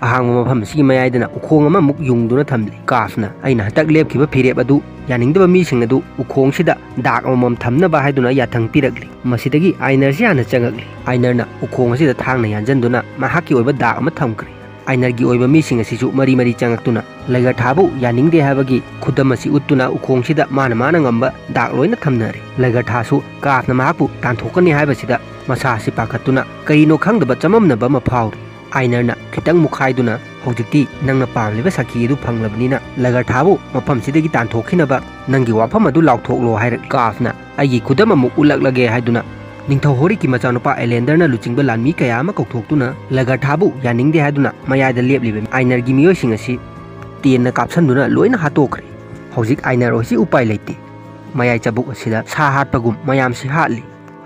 ꯑꯍꯥꯡꯕ ꯃꯐꯝ ꯑꯁꯤꯒꯤ ꯃꯌꯥꯏꯗꯅ ꯎꯈꯣꯡ ꯑꯃꯃꯨꯛ ꯌꯨꯡꯗꯨꯅ ꯊꯝꯂꯤ꯫ ꯀꯥꯐꯅ "ꯑꯩꯅ ꯍꯟꯇꯛ ꯂꯦꯞꯈꯤꯕ ꯐꯤꯔꯦꯞ ꯑꯗꯨ ꯌꯥꯅꯤꯡꯗꯕ ꯃꯤꯁꯤꯡ ꯑꯗꯨ ꯎꯈꯣꯡꯁꯤꯗ ꯗꯥꯛ ꯑꯃꯃꯝ ꯊꯝꯅꯕ" ꯍꯥꯏꯗꯨꯅ ꯌꯥꯊꯪ ꯄꯤꯔꯛꯂꯤ꯫ ꯃꯁꯤꯗꯒꯤ ꯑꯥꯏꯅꯔꯁꯤ ꯍꯥꯟꯅ ꯆꯪꯉꯛꯂꯤ꯫ ꯑꯥꯏꯅꯔꯅ ꯎꯈꯣꯡ ꯑꯁꯤꯗ ꯊꯥꯡꯅ ꯌꯥꯟꯖꯟꯗꯨꯅ ꯃꯍꯥꯛꯀꯤ ꯑꯣꯏꯕ ꯗꯥꯛ ꯑꯃ ꯊꯝꯈ꯭ꯔꯦ꯫ ꯑꯥꯏꯅꯔꯒꯤ ꯑꯣꯏꯕ ꯃꯤꯁꯤꯡ ꯑꯁꯤꯁꯨ ꯃꯔꯤ ꯃꯔꯤ ꯆꯪꯉꯛꯇꯨꯅ ꯂꯒꯔꯊꯥꯕꯨ ꯌꯥꯅꯤꯡꯗꯦ ꯍꯥꯏꯕꯒꯤ ꯈꯨꯗꯝ ꯑꯁꯤ ꯎꯠꯇꯨꯅ ꯎꯈꯣꯡꯁꯤꯗ ꯃꯥꯅ ꯃꯥꯅ ꯉꯝꯕ ꯗꯥꯛ ꯂꯣꯏꯅ ꯊꯝꯅꯔꯦ꯫ ꯂꯒꯔꯊꯥꯁꯨ ꯀꯥꯐꯅ ꯃꯍꯥꯛꯄꯨ ꯇꯥꯟꯊꯣꯛꯀꯅꯤ ꯍꯥꯏꯕꯁꯤꯗ ꯃꯁꯥ ꯑꯁꯤ ꯄꯥꯈꯠꯇꯨꯅ ꯀꯔꯤꯅꯣ ꯈꯪꯗꯕ ꯆꯃꯝꯅꯕ ꯑꯃ ꯐꯥꯎꯔꯤ꯫ ꯑꯥꯏꯅꯔꯅ ꯈꯤꯇꯪ ꯃꯨꯛꯈꯥꯏꯗꯨꯅ "ꯍꯧꯖꯤꯛꯇꯤ ꯅꯪꯅ ꯄꯥꯝꯂꯤꯕ ꯁꯥꯈꯤ ꯑꯗꯨ ꯐꯪꯂꯕꯅꯤꯅ ꯂꯒꯔꯊꯥꯕꯨ ꯃꯐꯝꯁꯤꯗꯒꯤ ꯇꯥꯟꯊꯣꯛꯈꯤꯅꯕ ꯅꯪꯒꯤ ꯋꯥꯐꯝ ꯑꯗꯨ ꯂꯥꯎꯊꯣꯛꯂꯣ" ꯍꯥꯏꯔꯛꯏ꯫ ꯀꯥꯐꯅ "ꯑꯩꯒꯤ ꯈꯨꯗꯝ ꯑꯃꯨꯛ ꯎꯠꯂꯛꯂꯒꯦ" ꯍꯥꯏꯗꯨꯅ ꯅꯤꯡꯊꯧ ꯍꯣꯔꯤꯛꯀꯤ ꯃꯆꯥꯅꯨꯄꯥ ꯑꯦꯂꯦꯟꯗꯔꯅ ꯂꯨꯆꯤꯡꯕ ꯂꯥꯟꯃꯤ ꯀꯌꯥ ꯑꯃ ꯀꯧꯊꯣꯛꯇꯨꯅ ꯂꯒꯔꯊꯥꯕꯨ ꯌꯥꯅꯤꯡꯗꯦ ꯍꯥꯏꯗꯨꯅ ꯃꯌꯥꯏꯗ ꯂꯦꯞꯂꯤꯕ ꯑꯥꯏꯅꯔꯒꯤ ꯃꯤꯑꯣꯏꯁꯤꯡ ꯑꯁꯤ ꯇꯦꯟꯅ ꯀꯥꯞꯁꯟꯗꯨꯅ ꯂꯣꯏꯅ ꯍꯥꯠꯇꯣꯛꯈ꯭ꯔꯦ꯫ ꯍꯧꯖꯤꯛ ꯑꯥꯏꯅꯔ ꯍꯣꯏꯁꯤ ꯎꯄꯥꯏ ꯂꯩꯇꯦ꯫ ꯃꯌꯥꯏ ꯆꯕꯨꯛ ꯑꯁꯤꯗ ꯁꯥ ꯍꯥꯠꯄꯒꯨꯝ ꯃꯌꯥꯝꯁꯤ ꯍꯥꯠꯂꯤ꯫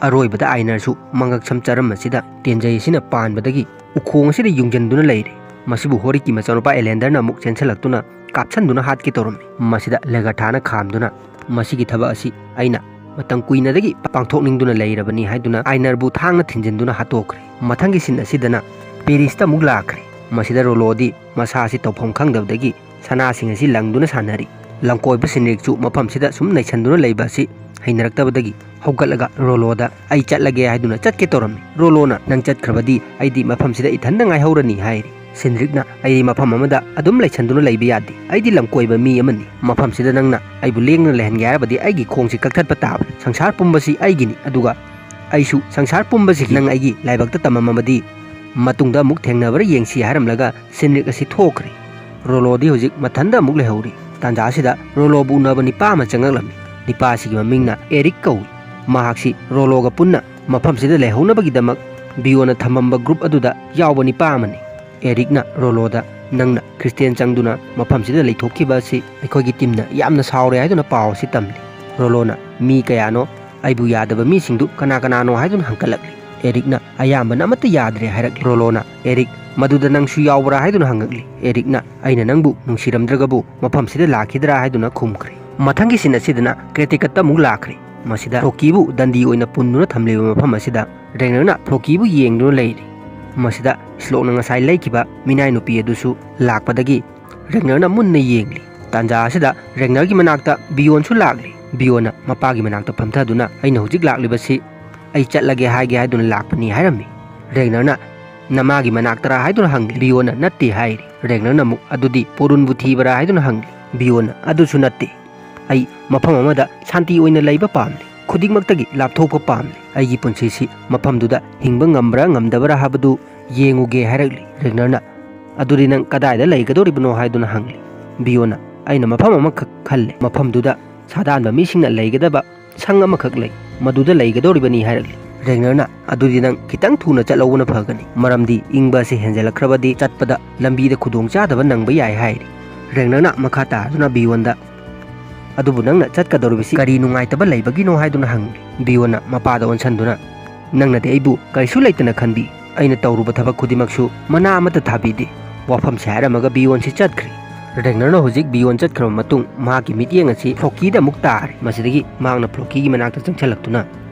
ꯑꯔꯣꯏꯕꯗ ꯑꯥꯏꯅꯔꯁꯨ ꯃꯉꯛ ꯁꯝ ꯆꯔꯝ ꯑꯁꯤꯗ ꯇꯦꯟꯖꯩ ꯑꯁꯤꯅ ꯄꯥꯟꯕꯗꯒꯤ ꯎꯈꯣꯡ ꯑꯁꯤꯗ ꯌꯨꯡꯖꯟꯗꯨꯅ ꯂꯩꯔꯦ꯫ ꯃꯁꯤꯕꯨ ꯍꯣꯔꯤꯛꯀꯤ ꯃꯆꯥꯅꯨꯄꯥ ꯑꯦꯂꯦꯟꯗꯔꯅ ꯑꯃꯨꯛ ꯆꯦꯟꯁꯤꯜꯂꯛꯇꯨꯅ ꯀꯥꯞꯁꯟꯗꯨꯅ ꯍꯥꯠꯀꯦ ꯇꯧꯔꯝꯃꯤ꯫ ꯃꯁꯤꯗ ꯂꯦꯒꯊꯥꯅ ꯈꯥꯝꯗꯨꯅ, "ꯃꯁꯤꯒꯤ ꯊꯕꯛ ꯑꯁꯤ ꯑꯩꯅ ꯃꯇꯝ ꯀꯨꯏꯅꯗꯒꯤ ꯄꯥꯡꯊꯣꯛꯅꯤꯡꯗꯨꯅ ꯂꯩꯔꯕꯅꯤ" ꯍꯥꯏꯗꯨꯅ ꯑꯥꯏꯅꯔꯕꯨ ꯊꯥꯡꯅ ꯊꯤꯟꯖꯤꯟꯗꯨꯅ ꯍꯥꯠꯇꯣꯛꯈ꯭ꯔꯦ꯫ ꯃꯊꯪꯒꯤ ꯁꯤꯟ ꯑꯁꯤꯗꯅ ꯄꯦꯔꯤꯁꯇ ꯑꯃꯨꯛ ꯂꯥꯛꯈ꯭ꯔꯦ꯫ ꯃꯁꯤꯗ ꯔꯣꯂꯣꯗꯤ ꯃꯁꯥ ꯑꯁꯤ ꯇꯧꯐꯝ ꯈꯪꯗꯕꯗꯒꯤ ꯁꯅꯥꯁꯤꯡ ꯑꯁꯤ ꯂꯪꯗꯨꯅ ꯁꯥꯟꯅꯔꯤ꯫ ꯂꯝꯀꯣꯏꯕ ꯁꯤꯟꯔꯤꯛꯁꯨ ꯃꯐꯝꯁꯤꯗ ꯁꯨꯝ ꯅꯩꯁꯟꯗꯨꯅ ꯂꯩꯕ ꯑꯁꯤ ꯍꯩꯅꯔꯛꯇꯕꯗꯒꯤ ꯍꯧꯒꯠꯂꯒ ꯔꯣꯂꯣꯗ "ꯑꯩ ꯆꯠꯂꯒꯦ" ꯍꯥꯏꯗꯨꯅ ꯆꯠꯀꯦ ꯇꯧꯔꯝꯃꯤ꯫ ꯔꯣꯂꯣꯅ, "ꯅꯪ ꯆꯠꯈ꯭ꯔꯕꯗꯤ ꯑꯩꯗꯤ ꯃꯐꯝꯁꯤꯗ ꯏꯊꯟꯗ ꯉꯥꯏꯍꯧꯔꯅꯤ" ꯍꯥꯏꯔꯤ꯫ ꯁꯤꯟꯔꯤꯛꯅ, "ꯑꯩꯗꯤ ꯃꯐꯝ ꯑꯃꯗ ꯑꯗꯨꯝ ꯂꯩꯁꯟꯗꯨꯅ ꯂꯩꯕ ꯌꯥꯗꯦ꯫ ꯑꯩꯗꯤ ꯂꯝꯀꯣꯏꯕ ꯃꯤ ꯑꯃꯅꯤ꯫ ꯃꯐꯝꯁꯤꯗ ꯅꯪꯅ ꯑꯩꯕꯨ ꯂꯦꯡꯗꯅ ꯂꯩꯍꯟꯒꯦ ꯍꯥꯏꯔꯕꯗꯤ ꯑꯩꯒꯤ ꯈꯣꯡꯁꯤ ꯀꯛꯊꯠꯄ ꯇꯥꯕꯅꯤ꯫ ꯁꯪꯁꯥꯔ ꯄꯨꯝꯕꯁꯤ ꯑꯩꯒꯤꯅꯤ, ꯑꯗꯨꯒ ꯑꯩꯁꯨ ꯁꯪꯁꯥꯔ ꯄꯨꯝꯕꯁꯤꯒꯤ ꯅꯪ ꯑꯩꯒꯤ ꯂꯥꯏꯕꯛꯇ ꯇꯝꯃꯝꯃꯕꯗꯤ ꯃꯇꯨꯡꯗ ꯑꯃꯨꯛ ꯊꯦꯡꯅꯕ꯭ꯔꯥ ꯌꯦꯡꯁꯤ" ꯍꯥꯏꯔꯝꯂꯒ ꯁꯤꯟꯔꯤꯛ ꯑꯁꯤ ꯊꯣꯛꯈ꯭ꯔꯦ꯫ ꯔꯣꯂꯣꯗꯤ ꯍꯧꯖꯤꯛ ꯃꯊꯟꯗ ꯑꯃꯨꯛ ꯂꯩꯍꯧꯔꯤ꯫ ꯇꯥꯟꯖꯥ ꯑꯁꯤꯗ ꯔꯣꯂꯣꯕꯨ ꯎꯅꯕ ꯅꯤꯄꯥ ꯑꯃ ꯆꯪꯂꯛꯂꯝꯃꯤ꯫ ꯅꯤꯄꯥ ꯑꯁꯤꯒꯤ ꯃꯃꯤꯡꯅ ꯑꯦꯔꯤꯛ ꯀꯧꯏ꯫ ꯃꯍꯥꯛꯁꯤ ꯔꯣꯂꯣꯒ ꯄꯨꯟꯅ ꯃꯐꯝꯁꯤꯗ ꯂꯩꯍꯧꯅꯕꯒꯤꯗꯃꯛ ꯕꯤꯌꯣꯅ ꯊꯝꯃꯝꯕ ꯒ꯭ꯔꯨꯞ ꯑꯗꯨꯗ ꯌꯥꯎꯕ ꯅꯤꯄꯥ ꯑꯃꯅꯤ꯫ ꯑꯦꯔꯤꯛꯅ ꯔꯣꯂꯣꯗ, "ꯅꯪꯅ ꯈ꯭ꯔꯤꯁꯇꯦꯟ ꯆꯪꯗꯨꯅ ꯃꯐꯝꯁꯤꯗ ꯂꯩꯊꯣꯛꯈꯤꯕ ꯑꯁꯤ ꯑꯩꯈꯣꯏꯒꯤ ꯇꯤꯝꯅ ꯌꯥꯝꯅ ꯁꯥꯎꯔꯦ" ꯍꯥꯏꯗꯨꯅ ꯄꯥꯎ ꯑꯁꯤ ꯇꯝꯂꯤ꯫ ꯔꯣꯂꯣꯅ, "ꯃꯤ ꯀꯌꯥꯅꯣ? ꯑꯩꯕꯨ ꯌꯥꯗꯕ ꯃꯤꯁꯤꯡꯗꯨ ꯀꯅꯥ ꯀꯅꯥꯅꯣ?" ꯍꯥꯏꯗꯨꯅ ꯍꯪꯒꯠꯂꯛꯂꯤ꯫ ꯑꯦꯔꯤꯛꯅ, "ꯑꯌꯥꯝꯕꯅ ꯑꯃꯠꯇ ꯌꯥꯗ꯭ꯔꯦ" ꯍꯥꯏꯔꯛꯂꯤ꯫ ꯔꯣꯂꯣꯅ, "ꯑꯦꯔꯤꯛ, ꯃꯗꯨꯗ ꯅꯪꯁꯨ ꯌꯥꯎꯕ꯭ꯔꯥ?" ꯍꯥꯏꯗꯨꯅ ꯍꯪꯉꯛꯂꯤ꯫ ꯑꯦꯔꯤꯛꯅ, "ꯑꯩꯅ ꯅꯪꯕꯨ ꯅꯨꯡꯁꯤꯔꯝꯗ꯭ꯔꯒꯕꯨ ꯃꯐꯝꯁꯤꯗ ꯂꯥꯛꯈꯤꯗ꯭ꯔꯥ?" ꯍꯥꯏꯗꯨꯅ ꯈꯨꯝꯈ꯭ꯔꯦ꯫ ꯃꯊꯪꯒꯤ ꯁꯤꯟ ꯑꯁꯤꯗꯅ ꯀ꯭ꯔꯦꯇꯤꯀꯠꯇ ꯑꯃꯨꯛ ꯂꯥꯛꯈ꯭ꯔꯦ꯫ ꯃꯁꯤꯗ ꯐ꯭ꯂꯣꯀꯤꯕꯨ ꯗꯟꯗꯤ ꯑꯣꯏꯅ ꯄꯨꯟꯗꯨꯅ ꯊꯝꯂꯤꯕ ꯃꯐꯝ ꯑꯁꯤꯗ ꯔꯦꯒꯅꯔꯅ ꯐ꯭ꯂꯣꯀꯤꯕꯨ ꯌꯦꯡꯗꯨꯅ ꯂꯩꯔꯤ꯫ ꯃꯁꯤꯗ ꯁ꯭ꯂꯣꯛꯅ ꯉꯁꯥꯏ ꯂꯩꯈꯤꯕ ꯃꯤꯅꯥꯏ ꯅꯨꯄꯤ ꯑꯗꯨꯁꯨ ꯂꯥꯛꯄꯗꯒꯤ ꯔꯦꯒꯅꯔꯅ ꯃꯨꯟꯅ ꯌꯦꯡꯂꯤ꯫ ꯇꯥꯟꯖꯥ ꯑꯁꯤꯗ ꯔꯦꯒꯅꯔꯒꯤ ꯃꯅꯥꯛꯇ ꯕꯤꯌꯣꯟꯁꯨ ꯂꯥꯛꯂꯤ꯫ ꯕꯤꯌꯣꯟꯅ ꯃꯄꯥꯒꯤ ꯃꯅꯥꯛꯇ ꯐꯝꯊꯗꯨꯅ, "ꯑꯩꯅ ꯍꯧꯖꯤꯛ ꯂꯥꯛꯂꯤꯕꯁꯤ ꯑꯩ ꯆꯠꯂꯒꯦ ꯍꯥꯏꯒꯦ ꯍꯥꯏꯗꯨꯅ ꯂꯥꯛꯄꯅꯤ" ꯍꯥꯏꯔꯝꯃꯤ꯫ ꯔꯦꯒꯅꯔꯅ, "ꯅꯃꯥꯒꯤ ꯃꯅꯥꯛꯇꯔꯥ?" ꯍꯥꯏꯗꯨꯅ ꯍꯪꯂꯤ꯫ ꯕꯤꯌꯣꯟꯅ, "ꯅꯠꯇꯦ" ꯍꯥꯏꯔꯤ꯫ ꯔꯦꯒꯅꯔꯅ ꯑꯃꯨꯛ, "ꯑꯗꯨꯗꯤ ꯄꯣꯔꯨꯟꯕꯨ ꯊꯤꯕꯔꯥ?" ꯍꯥꯏꯗꯨꯅ ꯍꯪꯂꯤ꯫ ꯕꯤꯌꯣꯟꯅ, "ꯑꯗꯨꯁꯨ ꯅꯠꯇꯦ꯫ ꯑꯩ ꯃꯐꯝ ꯑꯃꯗ ꯁꯥꯟꯇꯤ ꯑꯣꯏꯅ ꯂꯩꯕ ꯄꯥꯝꯂꯤ꯫ ꯈꯨꯗꯤꯡꯃꯛꯇꯒꯤ ꯂꯥꯞꯊꯣꯛꯄ ꯄꯥꯝꯂꯤ꯫ ꯑꯩꯒꯤ ꯄꯨꯟꯁꯤꯁꯤ ꯃꯐꯝꯗꯨꯗ ꯍꯤꯡꯕ ꯉꯝꯕ꯭ꯔꯥ ꯉꯝꯗꯕ꯭ꯔꯥ ꯍꯥꯏꯕꯗꯨ ꯌꯦꯡꯉꯨꯒꯦ" ꯍꯥꯏꯔꯛꯂꯤ꯫ ꯔꯦꯒꯅꯔꯅ, "ꯑꯗꯨꯗꯤ ꯅꯪ ꯀꯗꯥꯏꯗ ꯂꯩꯒꯗꯧꯔꯤꯕꯅꯣ?" ꯍꯥꯏꯗꯨꯅ ꯍꯪꯂꯤ꯫ ꯕꯤꯌꯣꯟꯅ, "ꯑꯩꯅ ꯃꯐꯝ ꯑꯃꯈꯛ ꯈꯜꯂꯦ꯫ ꯃꯐꯝꯗꯨꯗ ꯁꯥꯗꯥꯟꯕ ꯃꯤꯁꯤꯡꯅ ꯂꯩꯒꯗꯕ ꯁꯪ ꯑꯃꯈꯛ ꯂꯩ꯫ ꯃꯗꯨꯗ ꯂꯩꯒꯗꯧꯔꯤꯕꯅꯤ" ꯍꯥꯏꯔꯛꯂꯤ꯫ ꯔꯦꯒꯅꯔꯅ, "ꯑꯗꯨꯗꯤ ꯅꯪ ꯈꯤꯇꯪ ꯊꯨꯅ ꯆꯠꯍꯧꯕꯅ ꯐꯒꯅꯤ꯫ ꯃꯔꯝꯗꯤ ꯏꯪꯕ ꯑꯁꯤ ꯍꯦꯟꯖꯜꯂꯛꯈ꯭ꯔꯕꯗꯤ ꯆꯠꯄꯗ ꯂꯝꯕꯤꯗ ꯈꯨꯗꯣꯡꯆꯥꯗꯕ ꯅꯪꯕ ꯌꯥꯏ" ꯍꯥꯏꯔꯤ꯫ ꯔꯦꯒꯅꯔꯅ ꯃꯈꯥ ꯇꯥꯗꯨꯅ ꯕꯤꯌꯣꯟꯗ, "ꯑꯗꯨꯕꯨ ꯅꯪꯅ ꯆꯠꯀꯗꯧꯔꯤꯕꯁꯤ ꯀꯔꯤ ꯅꯨꯡꯉꯥꯏꯇꯕ ꯂꯩꯕꯒꯤꯅꯣ?" ꯍꯥꯏꯗꯨꯅ ꯍꯪꯂꯤ꯫ ꯕꯤꯌꯣꯟꯅ ꯃꯄꯥꯗ ꯑꯣꯟꯁꯤꯟꯗꯨꯅ, "ꯅꯪꯅꯗꯤ ꯑꯩꯕꯨ ꯀꯔꯤꯁꯨ ꯂꯩꯇꯅ ꯈꯟꯕꯤ꯫ ꯑꯩꯅ ꯇꯧꯔꯨꯕ ꯊꯕꯛ ꯈꯨꯗꯤꯡꯃꯛꯁꯨ ꯃꯅꯥ ꯑꯃꯠꯇ ꯊꯥꯕꯤꯗꯦ꯫" ꯋꯥꯐꯝꯁꯦ ꯍꯥꯏꯔꯝꯃꯒ ꯕꯤꯌꯣꯟꯁꯤ ꯆꯠꯈ꯭ꯔꯦ꯫ ꯔꯦꯒꯅꯔꯅ ꯍꯧꯖꯤꯛ ꯕꯤꯌꯣꯟ ꯆꯠꯈ꯭ꯔꯕ ꯃꯇꯨꯡ ꯃꯍꯥꯛꯀꯤ ꯃꯤꯠꯌꯦꯡ ꯑꯁꯤ ꯐ꯭ꯂꯣꯀꯤꯗ ꯑꯃꯨꯛ ꯇꯥꯔꯦ꯫ ꯃꯁꯤꯗꯒꯤ ꯃꯍꯥꯛꯅ ꯐ꯭ꯂꯣꯀꯤꯒꯤ ꯃꯅꯥꯛꯇ ꯆꯪꯁꯤꯜꯂꯛꯇꯨꯅ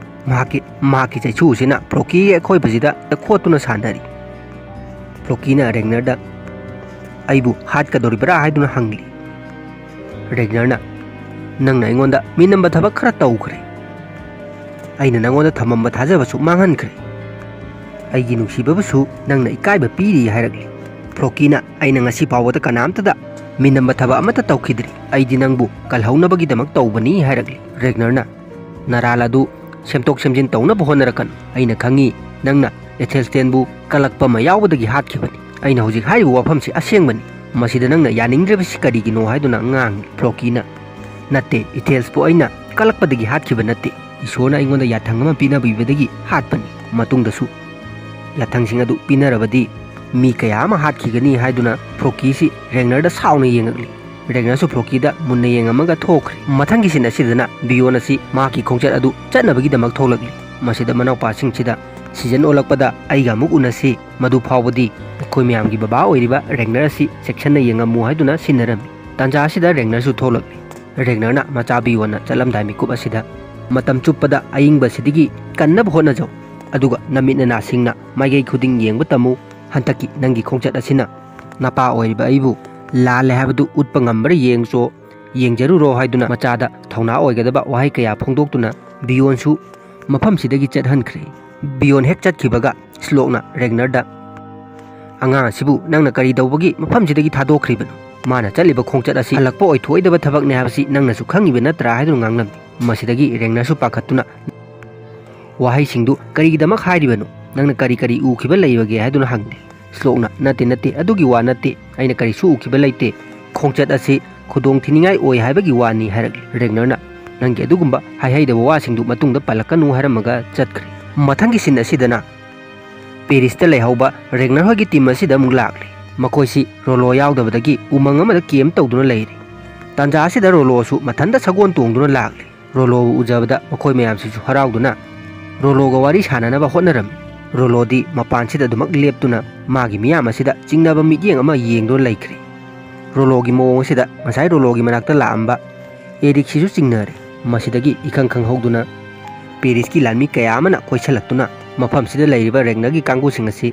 ꯃꯍꯥꯛꯀꯤ, ꯃꯍꯥꯛꯀꯤ ꯆꯩꯁꯨ ꯑꯁꯤꯅ ꯐ꯭ꯂꯣꯀꯤꯒꯤ ꯑꯀꯣꯏꯕꯁꯤꯗ ꯈꯣꯠꯇꯨꯅ ꯁꯥꯟꯅꯔꯤ꯫ ꯐ꯭ꯂꯣꯀꯤꯅ ꯔꯦꯒꯅꯔꯗ, "ꯑꯩꯕꯨ ꯍꯥꯠꯀꯗꯧꯔꯤꯕ꯭ꯔꯥ?" ꯍꯥꯏꯗꯨꯅ ꯍꯪꯂꯤ꯫ ꯔꯦꯒꯅꯔꯅ, "ꯅꯪꯅ ꯑꯩꯉꯣꯟꯗ ꯃꯤꯅꯝꯕ ꯊꯕꯛ ꯈꯔ ꯇꯧꯈ꯭ꯔꯦ꯫ ꯑꯩꯅ ꯅꯪꯉꯣꯟꯗ ꯊꯝꯃꯝꯕ ꯊꯥꯖꯕꯁꯨ ꯃꯥꯡꯍꯟꯈ꯭ꯔꯦ꯫ ꯑꯩꯒꯤ ꯅꯨꯡꯁꯤꯕꯕꯨꯁꯨ ꯅꯪꯅ ꯏꯀꯥꯏꯕ ꯄꯤꯔꯤ" ꯍꯥꯏꯔꯛꯂꯤ꯫ ꯐ꯭ꯂꯣꯀꯤꯅ, "ꯑꯩꯅ ꯉꯁꯤ ꯐꯥꯎꯕꯗ ꯀꯅꯥꯝꯇꯗ ꯃꯤꯅꯝꯕ ꯊꯕꯛ ꯑꯃꯠꯇ ꯇꯧꯈꯤꯗ꯭ꯔꯤ꯫ ꯑꯩꯗꯤ ꯅꯪꯕꯨ ꯀꯜꯍꯧꯅꯕꯒꯤꯗꯃꯛ ꯇꯧꯕꯅꯤ" ꯍꯥꯏꯔꯛꯂꯤ꯫ ꯔꯦꯒꯅꯔꯅ, "ꯅꯔꯥꯜ ꯑꯗꯨ ꯁꯦꯝꯗꯣꯛ ꯁꯦꯝꯖꯤꯟ ꯇꯧꯅꯕ ꯍꯣꯠꯅꯔꯛꯀꯅꯨ꯫ ꯑꯩꯅ ꯈꯪꯉꯤ, ꯅꯪꯅ ꯑꯦꯊꯦꯜꯁꯇꯦꯟꯕꯨ ꯀꯜꯂꯛꯄ ꯑꯃ ꯌꯥꯎꯕꯗꯒꯤ ꯍꯥꯠꯈꯤꯕꯅꯤ꯫ ꯑꯩꯅ ꯍꯧꯖꯤꯛ ꯍꯥꯏꯔꯤꯕ ꯋꯥꯐꯝꯁꯤ ꯑꯁꯦꯡꯕꯅꯤ꯫ ꯃꯁꯤꯗ ꯅꯪꯅ ꯌꯥꯅꯤꯡꯗ꯭ꯔꯤꯕꯁꯤ ꯀꯔꯤꯒꯤꯅꯣ?" ꯍꯥꯏꯗꯨꯅ ꯉꯥꯡꯂꯤ꯫ ꯐ꯭ꯂꯣꯀꯤꯅ, "ꯅꯠꯇꯦ, ꯏꯊꯦꯜꯁꯄꯨ ꯑꯩꯅ ꯀꯜꯂꯛꯄꯗꯒꯤ ꯍꯥꯠꯈꯤꯕ ꯅꯠꯇꯦ꯫ ꯏꯁꯣꯔꯅ ꯑꯩꯉꯣꯟꯗ ꯌꯥꯊꯪ ꯑꯃ ꯄꯤꯅꯕꯤꯕꯗꯒꯤ ꯍꯥꯠꯄꯅꯤ꯫ ꯃꯇꯨꯡꯗꯁꯨ ꯌꯥꯊꯪꯁꯤꯡ ꯑꯗꯨ ꯄꯤꯅꯔꯕꯗꯤ ꯃꯤ ꯀꯌꯥ ꯑꯃ ꯍꯥꯠꯈꯤꯒꯅꯤ" ꯍꯥꯏꯗꯨꯅ ꯐ꯭ꯂꯣꯀꯤꯁꯤ ꯔꯦꯒꯅꯔꯗ ꯁꯥꯎꯅ ꯌꯦꯡꯉꯛꯂꯤ꯫ ꯔꯦꯒꯅꯔꯁꯨ ꯐ꯭ꯂꯣꯀꯤꯗ ꯃꯨꯟꯅ ꯌꯦꯡꯉꯝꯃꯒ ꯊꯣꯛꯈ꯭ꯔꯦ꯫ ꯃꯊꯪꯒꯤ ꯁꯤꯟ ꯑꯁꯤꯗꯅ ꯕꯤꯌꯣꯟ ꯑꯁꯤ ꯃꯍꯥꯛꯀꯤ ꯈꯣꯡꯆꯠ ꯑꯗꯨ ꯆꯠꯅꯕꯒꯤꯗꯃꯛ ꯊꯣꯛꯂꯛꯂꯤ꯫ ꯃꯁꯤꯗ ꯃꯅꯥꯎꯄꯥꯁꯤꯡꯁꯤꯗ, "ꯁꯤꯖꯟ ꯑꯣꯜꯂꯛꯄꯗ ꯑꯩꯒ ꯑꯃꯨꯛ ꯎꯅꯁꯤ꯫ ꯃꯗꯨ ꯐꯥꯎꯕꯗꯤ ꯑꯩꯈꯣꯏ ꯃꯌꯥꯝꯒꯤ ꯕꯕꯥ ꯑꯣꯏꯔꯤꯕ ꯔꯦꯒꯅꯔ ꯑꯁꯤ ꯆꯦꯛꯁꯤꯟꯅ ꯌꯦꯡꯉꯝꯃꯨ" ꯍꯥꯏꯗꯨꯅ ꯁꯤꯟꯅꯔꯝꯃꯤ꯫ ꯇꯥꯟꯖꯥ ꯑꯁꯤꯗ ꯔꯦꯒꯅꯔꯁꯨ ꯊꯣꯛꯂꯛꯂꯤ꯫ ꯔꯦꯒꯅꯔꯅ ꯃꯆꯥ ꯕꯤꯌꯣꯟꯅ ꯆꯠꯂꯝꯗꯥꯏ ꯃꯤꯀꯨꯞ ꯑꯁꯤꯗ, "ꯃꯇꯝ ꯆꯨꯞꯄꯗ ꯑꯏꯪꯕꯁꯤꯗꯒꯤ ꯀꯟꯅꯕ ꯍꯣꯠꯅꯖꯧ꯫ ꯑꯗꯨꯒ ꯅꯃꯤꯠ ꯅꯅꯥꯁꯤꯡꯅ ꯃꯥꯏꯀꯩ ꯈꯨꯗꯤꯡ ꯌꯦꯡꯕ ꯇꯝꯃꯨ꯫ ꯍꯟꯗꯛꯀꯤ ꯅꯪꯒꯤ ꯈꯣꯡꯆꯠ ꯑꯁꯤꯅ ꯅꯄꯥ ꯑꯣꯏꯔꯤꯕ ꯑꯩꯕꯨ ꯂꯥꯜꯂꯦ ꯍꯥꯏꯕꯗꯨ ꯎꯠꯄ ꯉꯝꯕ꯭ꯔꯥ ꯌꯦꯡꯆꯣ, ꯌꯦꯡꯖꯔꯨꯔꯣ" ꯍꯥꯏꯗꯨꯅ ꯃꯆꯥꯗ ꯊꯧꯅꯥ ꯑꯣꯏꯒꯗꯕ ꯋꯥꯍꯩ ꯀꯌꯥ ꯐꯣꯡꯗꯣꯛꯇꯨꯅ ꯕꯤꯌꯣꯟꯁꯨ ꯃꯐꯝꯁꯤꯗꯒꯤ ꯆꯠꯍꯟꯈ꯭ꯔꯦ꯫ ꯕꯤꯌꯣꯟ ꯍꯦꯛ ꯆꯠꯈꯤꯕꯒ ꯁ꯭ꯂꯣꯛꯅ ꯔꯦꯒꯅꯔꯗ, "ꯑꯉꯥꯡ ꯑꯁꯤꯕꯨ ꯅꯪꯅ ꯀꯔꯤ ꯇꯧꯕꯒꯤ ꯃꯐꯝꯁꯤꯗꯒꯤ ꯊꯥꯗꯣꯛꯈ꯭ꯔꯤꯕꯅꯣ? ꯃꯥꯅ ꯆꯠꯂꯤꯕ ꯈꯣꯡꯆꯠ ꯑꯁꯤ ꯍꯜꯂꯛꯄ ꯑꯣꯏꯊꯣꯛꯑꯣꯏꯗꯕ ꯊꯕꯛꯅꯤ ꯍꯥꯏꯕꯁꯤ ꯅꯪꯅꯁꯨ ꯈꯪꯉꯤꯕ ꯅꯠꯇ꯭ꯔꯥ?" ꯍꯥꯏꯗꯨꯅ ꯉꯥꯡꯂꯝꯃꯤ꯫ ꯃꯁꯤꯗꯒꯤ ꯔꯦꯒꯅꯔꯁꯨ ꯄꯥꯈꯠꯇꯨꯅ, "ꯋꯥꯍꯩꯁꯤꯡꯗꯨ ꯀꯔꯤꯒꯤꯗꯃꯛ ꯍꯥꯏꯔꯤꯕꯅꯣ? ꯅꯪꯅ ꯀꯔꯤ ꯀꯔꯤ ꯎꯈꯤꯕ ꯂꯩꯕꯒꯦ?" ꯍꯥꯏꯗꯨꯅ ꯍꯪꯂꯤ꯫ ꯁ꯭ꯂꯣꯛꯅ, "ꯅꯠꯇꯦ, ꯅꯠꯇꯦ, ꯑꯗꯨꯒꯤ ꯋꯥ ꯅꯠꯇꯦ꯫ ꯑꯩꯅ ꯀꯔꯤꯁꯨ ꯎꯈꯤꯕ ꯂꯩꯇꯦ꯫ ꯈꯣꯡꯆꯠ ꯑꯁꯤ ꯈꯨꯗꯣꯡ ꯊꯤꯅꯤꯡꯉꯥꯏ ꯑꯣꯏ ꯍꯥꯏꯕꯒꯤ ꯋꯥꯅꯤ" ꯍꯥꯏꯔꯛꯂꯤ꯫ ꯔꯦꯒꯅꯔꯅ, "ꯅꯪꯒꯤ ꯑꯗꯨꯒꯨꯝꯕ ꯍꯥꯏꯍꯩꯗꯕ ꯋꯥꯁꯤꯡꯗꯨ ꯃꯇꯨꯡꯗ ꯄꯜꯂꯛꯀꯅꯨ" ꯍꯥꯏꯔꯝꯃꯒ ꯆꯠꯈ꯭ꯔꯦ꯫ ꯃꯊꯪꯒꯤ ꯁꯤꯟ ꯑꯁꯤꯗꯅ ꯄꯦꯔꯤꯁꯇ ꯂꯩꯍꯧꯕ ꯔꯦꯒꯅꯔ ꯍꯣꯏꯒꯤ ꯇꯤꯝ ꯑꯁꯤꯗ ꯑꯃꯨꯛ ꯂꯥꯛꯂꯤ꯫ ꯃꯈꯣꯏꯁꯤ ꯔꯣꯂꯣ ꯌꯥꯎꯗꯕꯗꯒꯤ ꯎꯃꯪ ꯑꯃꯗ ꯀꯦꯝ ꯇꯧꯗꯨꯅ ꯂꯩꯔꯤ꯫ ꯇꯥꯟꯖꯥ ꯑꯁꯤꯗ ꯔꯣꯂꯣꯁꯨ ꯃꯊꯟꯇ ꯁꯒꯣꯜ ꯇꯣꯡꯗꯨꯅ ꯂꯥꯛꯂꯤ꯫ ꯔꯣꯂꯣꯕꯨ ꯎꯖꯕꯗ ꯃꯈꯣꯏ ꯃꯌꯥꯝꯁꯤꯁꯨ ꯍꯔꯥꯎꯗꯨꯅ ꯔꯣꯂꯣꯒ ꯋꯥꯔꯤ ꯁꯥꯟꯅꯅꯕ ꯍꯣꯠꯅꯔꯝꯃꯤ꯫ ꯔꯣꯂꯣꯗꯤ ꯃꯄꯥꯟꯁꯤꯗ ꯑꯗꯨꯃꯛ ꯂꯦꯞꯇꯨꯅ ꯃꯥꯒꯤ ꯃꯤꯌꯥꯝ ꯑꯁꯤꯗ ꯆꯤꯡꯅꯕ ꯃꯤꯠꯌꯦꯡ ꯑꯃ ꯌꯦꯡꯗꯨꯅ ꯂꯩꯈ꯭ꯔꯦ꯫ ꯔꯣꯂꯣꯒꯤ ꯃꯑꯣꯡ ꯑꯁꯤꯗ ꯉꯁꯥꯏ ꯔꯣꯂꯣꯒꯤ ꯃꯅꯥꯛꯇ ꯂꯥꯛꯑꯝꯕ ꯑꯦꯔꯤꯛꯁꯤꯁꯨ ꯆꯤꯡꯅꯔꯦ꯫ ꯃꯁꯤꯗꯒꯤ ꯏꯈꯪ ꯈꯪꯍꯧꯗꯨꯅ ꯄꯦꯔꯤꯁꯀꯤ ꯂꯥꯟꯃꯤ ꯀꯌꯥ ꯑꯃꯅ ꯀꯣꯏꯁꯜꯂꯛꯇꯨꯅ ꯃꯐꯝꯁꯤꯗ ꯂꯩꯔꯤꯕ ꯔꯦꯒꯅꯔꯒꯤ ꯀꯥꯡꯕꯨꯁꯤꯡ ꯑꯁꯤ